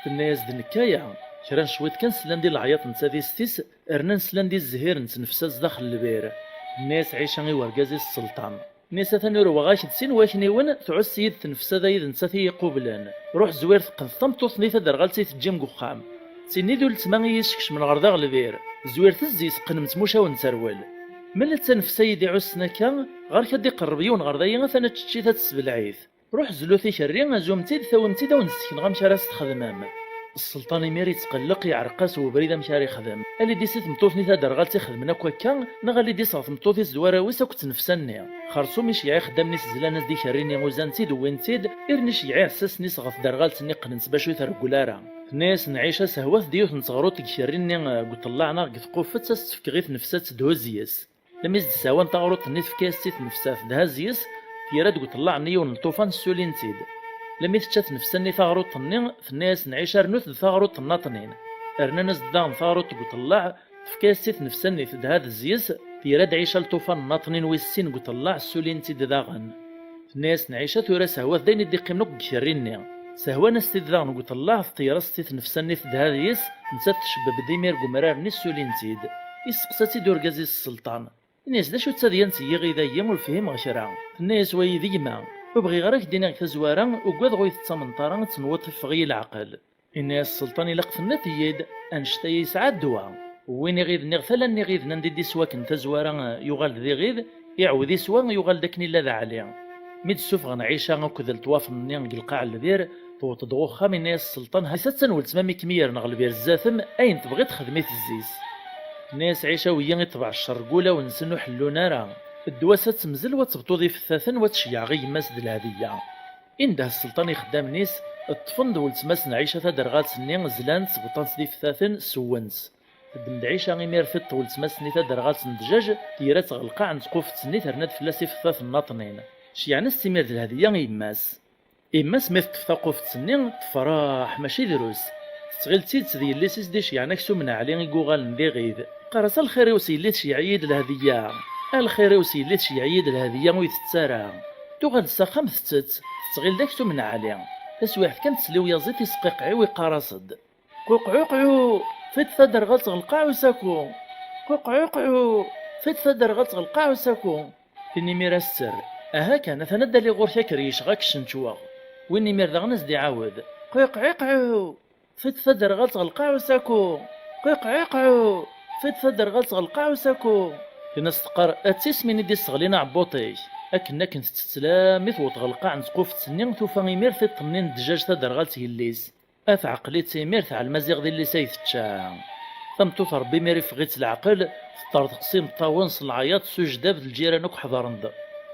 Tenna-yas: "D nekk aya." Kra n cwiṭ kan slan-d i leɛyaḍ n tadist-is, rnan slan-d i zzhir n tnefsa zdaxel n lbir. Tenna-yas Ɛica i wergaz-is sselṭan. Inna-yas: "Atan urweɣ-ak-d sin wakniwen, tɛuss-iyi-d tnefsa d ayid nettat i yi-iqublen. Ruḥ zwir teqqneḍ tameṭṭut-nni taderɣalt i teǧǧim deg uxxam. D tinni d uletma i yi-iskecmen ɣer daɣ lbir. Zwiret-tt zzi-s, qqnem-tt mucaw n terwel. Ma d tanefsa i yi-d-iɛussen akka, ɣer-k ad d-iqerreb yiwen ɣer dayi, atan ad tečč-it, ad tessebleɛ-it. Ruḥ zlut ikerri, azum-tt-id, tawim-tt-id, ad wen-d-ssekneɣ amek ara s-txedmem." Sselṭan imir ittqelleq, iɛreq-as webrid amek ara yexdem. Alidis i tmeṭṭut-nni taderɣalt ixedmen akk akka, neɣ alidis ɣer tmeṭṭut-is d warraw-is akked tnefsa-nni. Xersum iceyyeɛ ixeddamen-is zlan-as-d ikerri-nni, uzan-tt-id, wwin-tt-id, irna iceyyeɛ iɛessasen-is ɣer tderɣalt-nni, qqnen-tt bac ur treggel ara. Tenna-yasen Ɛica: "Sehwat-d yiwet n teɣruḍt deg ikerri-nni, eh, deg uṭellaɛ neɣ deg tquffet, ad s-tefkeɣ i tnefsa ad tt-thuzz yes." Lemmi s-d-sehwan taɣruḍt-nni, tefka-yas-tt i tnefsa, tedha-z yes, tira-d deg uṭellaɛ-nni yiwen n lṭufan, ssulin-tt-id. Lemmi tečča tnefsa-nni taɣruḍt-nni, tenna-yasen Ɛica: "Rnut-d taɣruḍt nnaṭnin." Rnan-as-d daɣen taɣruḍt deg uṭellaɛ, tefka-yas-tt i tnefsa-nni, tedha-d yes, tira-d Ɛica lṭufan nnaṭnin wis sin deg uṭellaɛ, ssulin-tt-id daɣen. Tenna-yasen Ɛica: "Tura sehwat-d ayen i d-iqqimen akk deg ikerri-nni." Sehwan-as-t-id daɣen deg uṭellaɛ, teṭṭeyyer-as-t i tnefsa-nni, tedha-d yes, nettat tcebbeb-d imir deg umrar-nni, ssulin-tt-id. Isteqsa-tt-id urgaz-is sselṭan. Ini-as: "D acu d tadyant n yiɣid-agi? Ur fhimeɣ kra." Tenna-yas: "Wayi d gma. Ur bɣiɣ ara k-d-iniɣ deg tazwara, ugadeɣ ur yi-tettamneḍ ara, ad tenwuḍ iffeɣ-iyi leɛqel." Ini-as sselṭan: "Ilaq tenniḍ-iyi-d, annect-aya yesɛa ddwa." Wwin iɣid-nni ɣer tala n yiɣiden anda i d-iswaken tazwara, yuɣal d iɣid, iɛawed iswa, yuɣal-d akken illa d Ɛli. Mi d-ssufɣen Ɛica akked lṭwafen-nni deg lqaɛ n lbir, tewweḍ-d ɣer uxxam, yenna-yas sselṭan: "Ha-tt-an weltma-m i kem-yerren ɣer lbir zdat-m, ayen tebɣiḍ xdem-it zzi-s." Tenna-yas Ɛica: "Wigi iṭbeɛ ccer deg wulawen-nsen, ur ḥellun ara. Ddwa-s ad temzel, wa tebṭuḍ ifettaten, wa tceyyeɛ i yemma-s d lhediyya." Indeh sselṭan ixeddamen-is, ṭṭfen-d weltma-s n Ɛica taderɣalt-nni, zlan-tt, bṭan-tt d ifettaten, sewwen-tt. Teddem-d Ɛica imir tiṭ n weltma-s-nni taderɣalt n ddjaj, tira-tt ɣer lqaɛ n tquft-nni, terna-d fell-as ifeṭṭaten nnaṭnin. Ceyɛen-as-tt imir d lhedya i yemma-s. Yemma-s mi teṭṭef taquft-nni, tefreḥ mačči drus. Tettɣil d tidet d yelli-s i s-d-iceyɛen aksum n Ɛli i yuɣalen d iɣid. Teqqar-as: "A lxir-iw s yelli tceyyeɛ-iyi-d lhedya! A lxir-iw s yelli tceyyeɛ-iyi-d lhedya ur itett ara!" Tuɣal-d s axxam tettett, tettɣil d aksum n Ɛli. Taswiɛt kan tesla i uyaziḍ isqiqɛiw iqqar-as-d: "Quqɛuqɛu! Fiṭ taderɣalt ɣer lqaɛ usaku! Quqɛuqɛu! Fiṭ taderɣalt ɣer lqaɛ usaku!" Tin imir a s-terr: "Aha kan, atan ad d-aliɣ ɣur-k akker yecɣa k-cenčweɣ." Win imir daɣen a s-d-iɛawed: "Qiqɛiqɛu! Fiṭ taderɣalt ɣer lqaɛ usaku! Qiqɛiqɛu! Fiṭ taderɣalt ɣer lqaɛ usaku!" Tin a s-teqqar: "A d tismin i d-isseɣlin aɛebbuṭ-ik." Akken akken tettett lammi tewweḍ ɣer lqaɛ n tquft-nni, tufa imir tiṭ-nni n ddjaj taderɣalt yelli-s. A teɛqel-itt imir, teɛlem aziɣ d illi-s ay tečča. Tameṭṭut Ṛebbi imir iffeɣ-itt leɛqel, teṭṭerḍeq s imeṭṭawen s leɛyaḍ s ujdab d lǧiran akk ḥeḍren-d.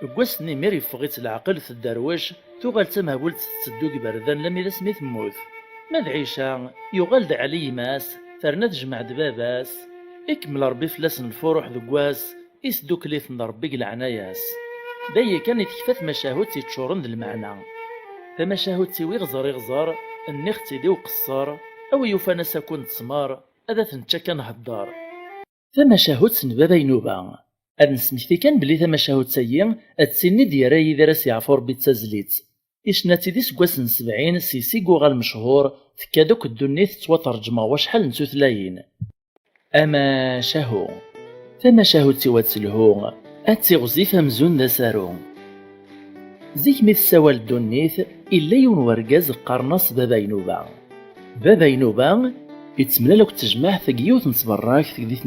Deg wass-nni imir iffeɣ-itt leɛqel tedderwec, tuɣal d tamehbult tetteddu deg iberdan lammi d asmi temmut. Ma d Ɛica, yuɣal-d Ɛli gma-s, terna tejmeɛ-d baba-s. Ikemmel Ṛebbi fell-asen lfuruḥ deg wass, isdukkel-iten Ṛebbi deg leɛnaya-s. D aya kan i tekfa tmacahut yeččuren d lmeɛna. Tamacahut-iw iɣẓer iɣẓer, nniɣ-tt-id i uqeṣṣer, a wi yufan asaku n ttmer, ad t-nečč akka nhedder. Tamacahut n baba Inuba. Ad nesmekti kan belli tamacahut-agi d tin i d-yerra Yidir, a s-yeɛfu Ṛebbi, d tazlit. Icenna-tt-id iseggasen n sebɛin, s yes i yuɣal mechuṛ, tekka-d akk ddunit, tettwaterǧem ɣer wacḥal n tutlayin. Amacahu. Tamacahut-iw ad telhu, ad tiɣzif amzun d asaru. Zik mi tessawal ddunit, illa yiwen wergaz qqaren-as Baba Inuba. Baba Inuba yettemlal akked tejmaɛt deg yiwet n tberrakt deg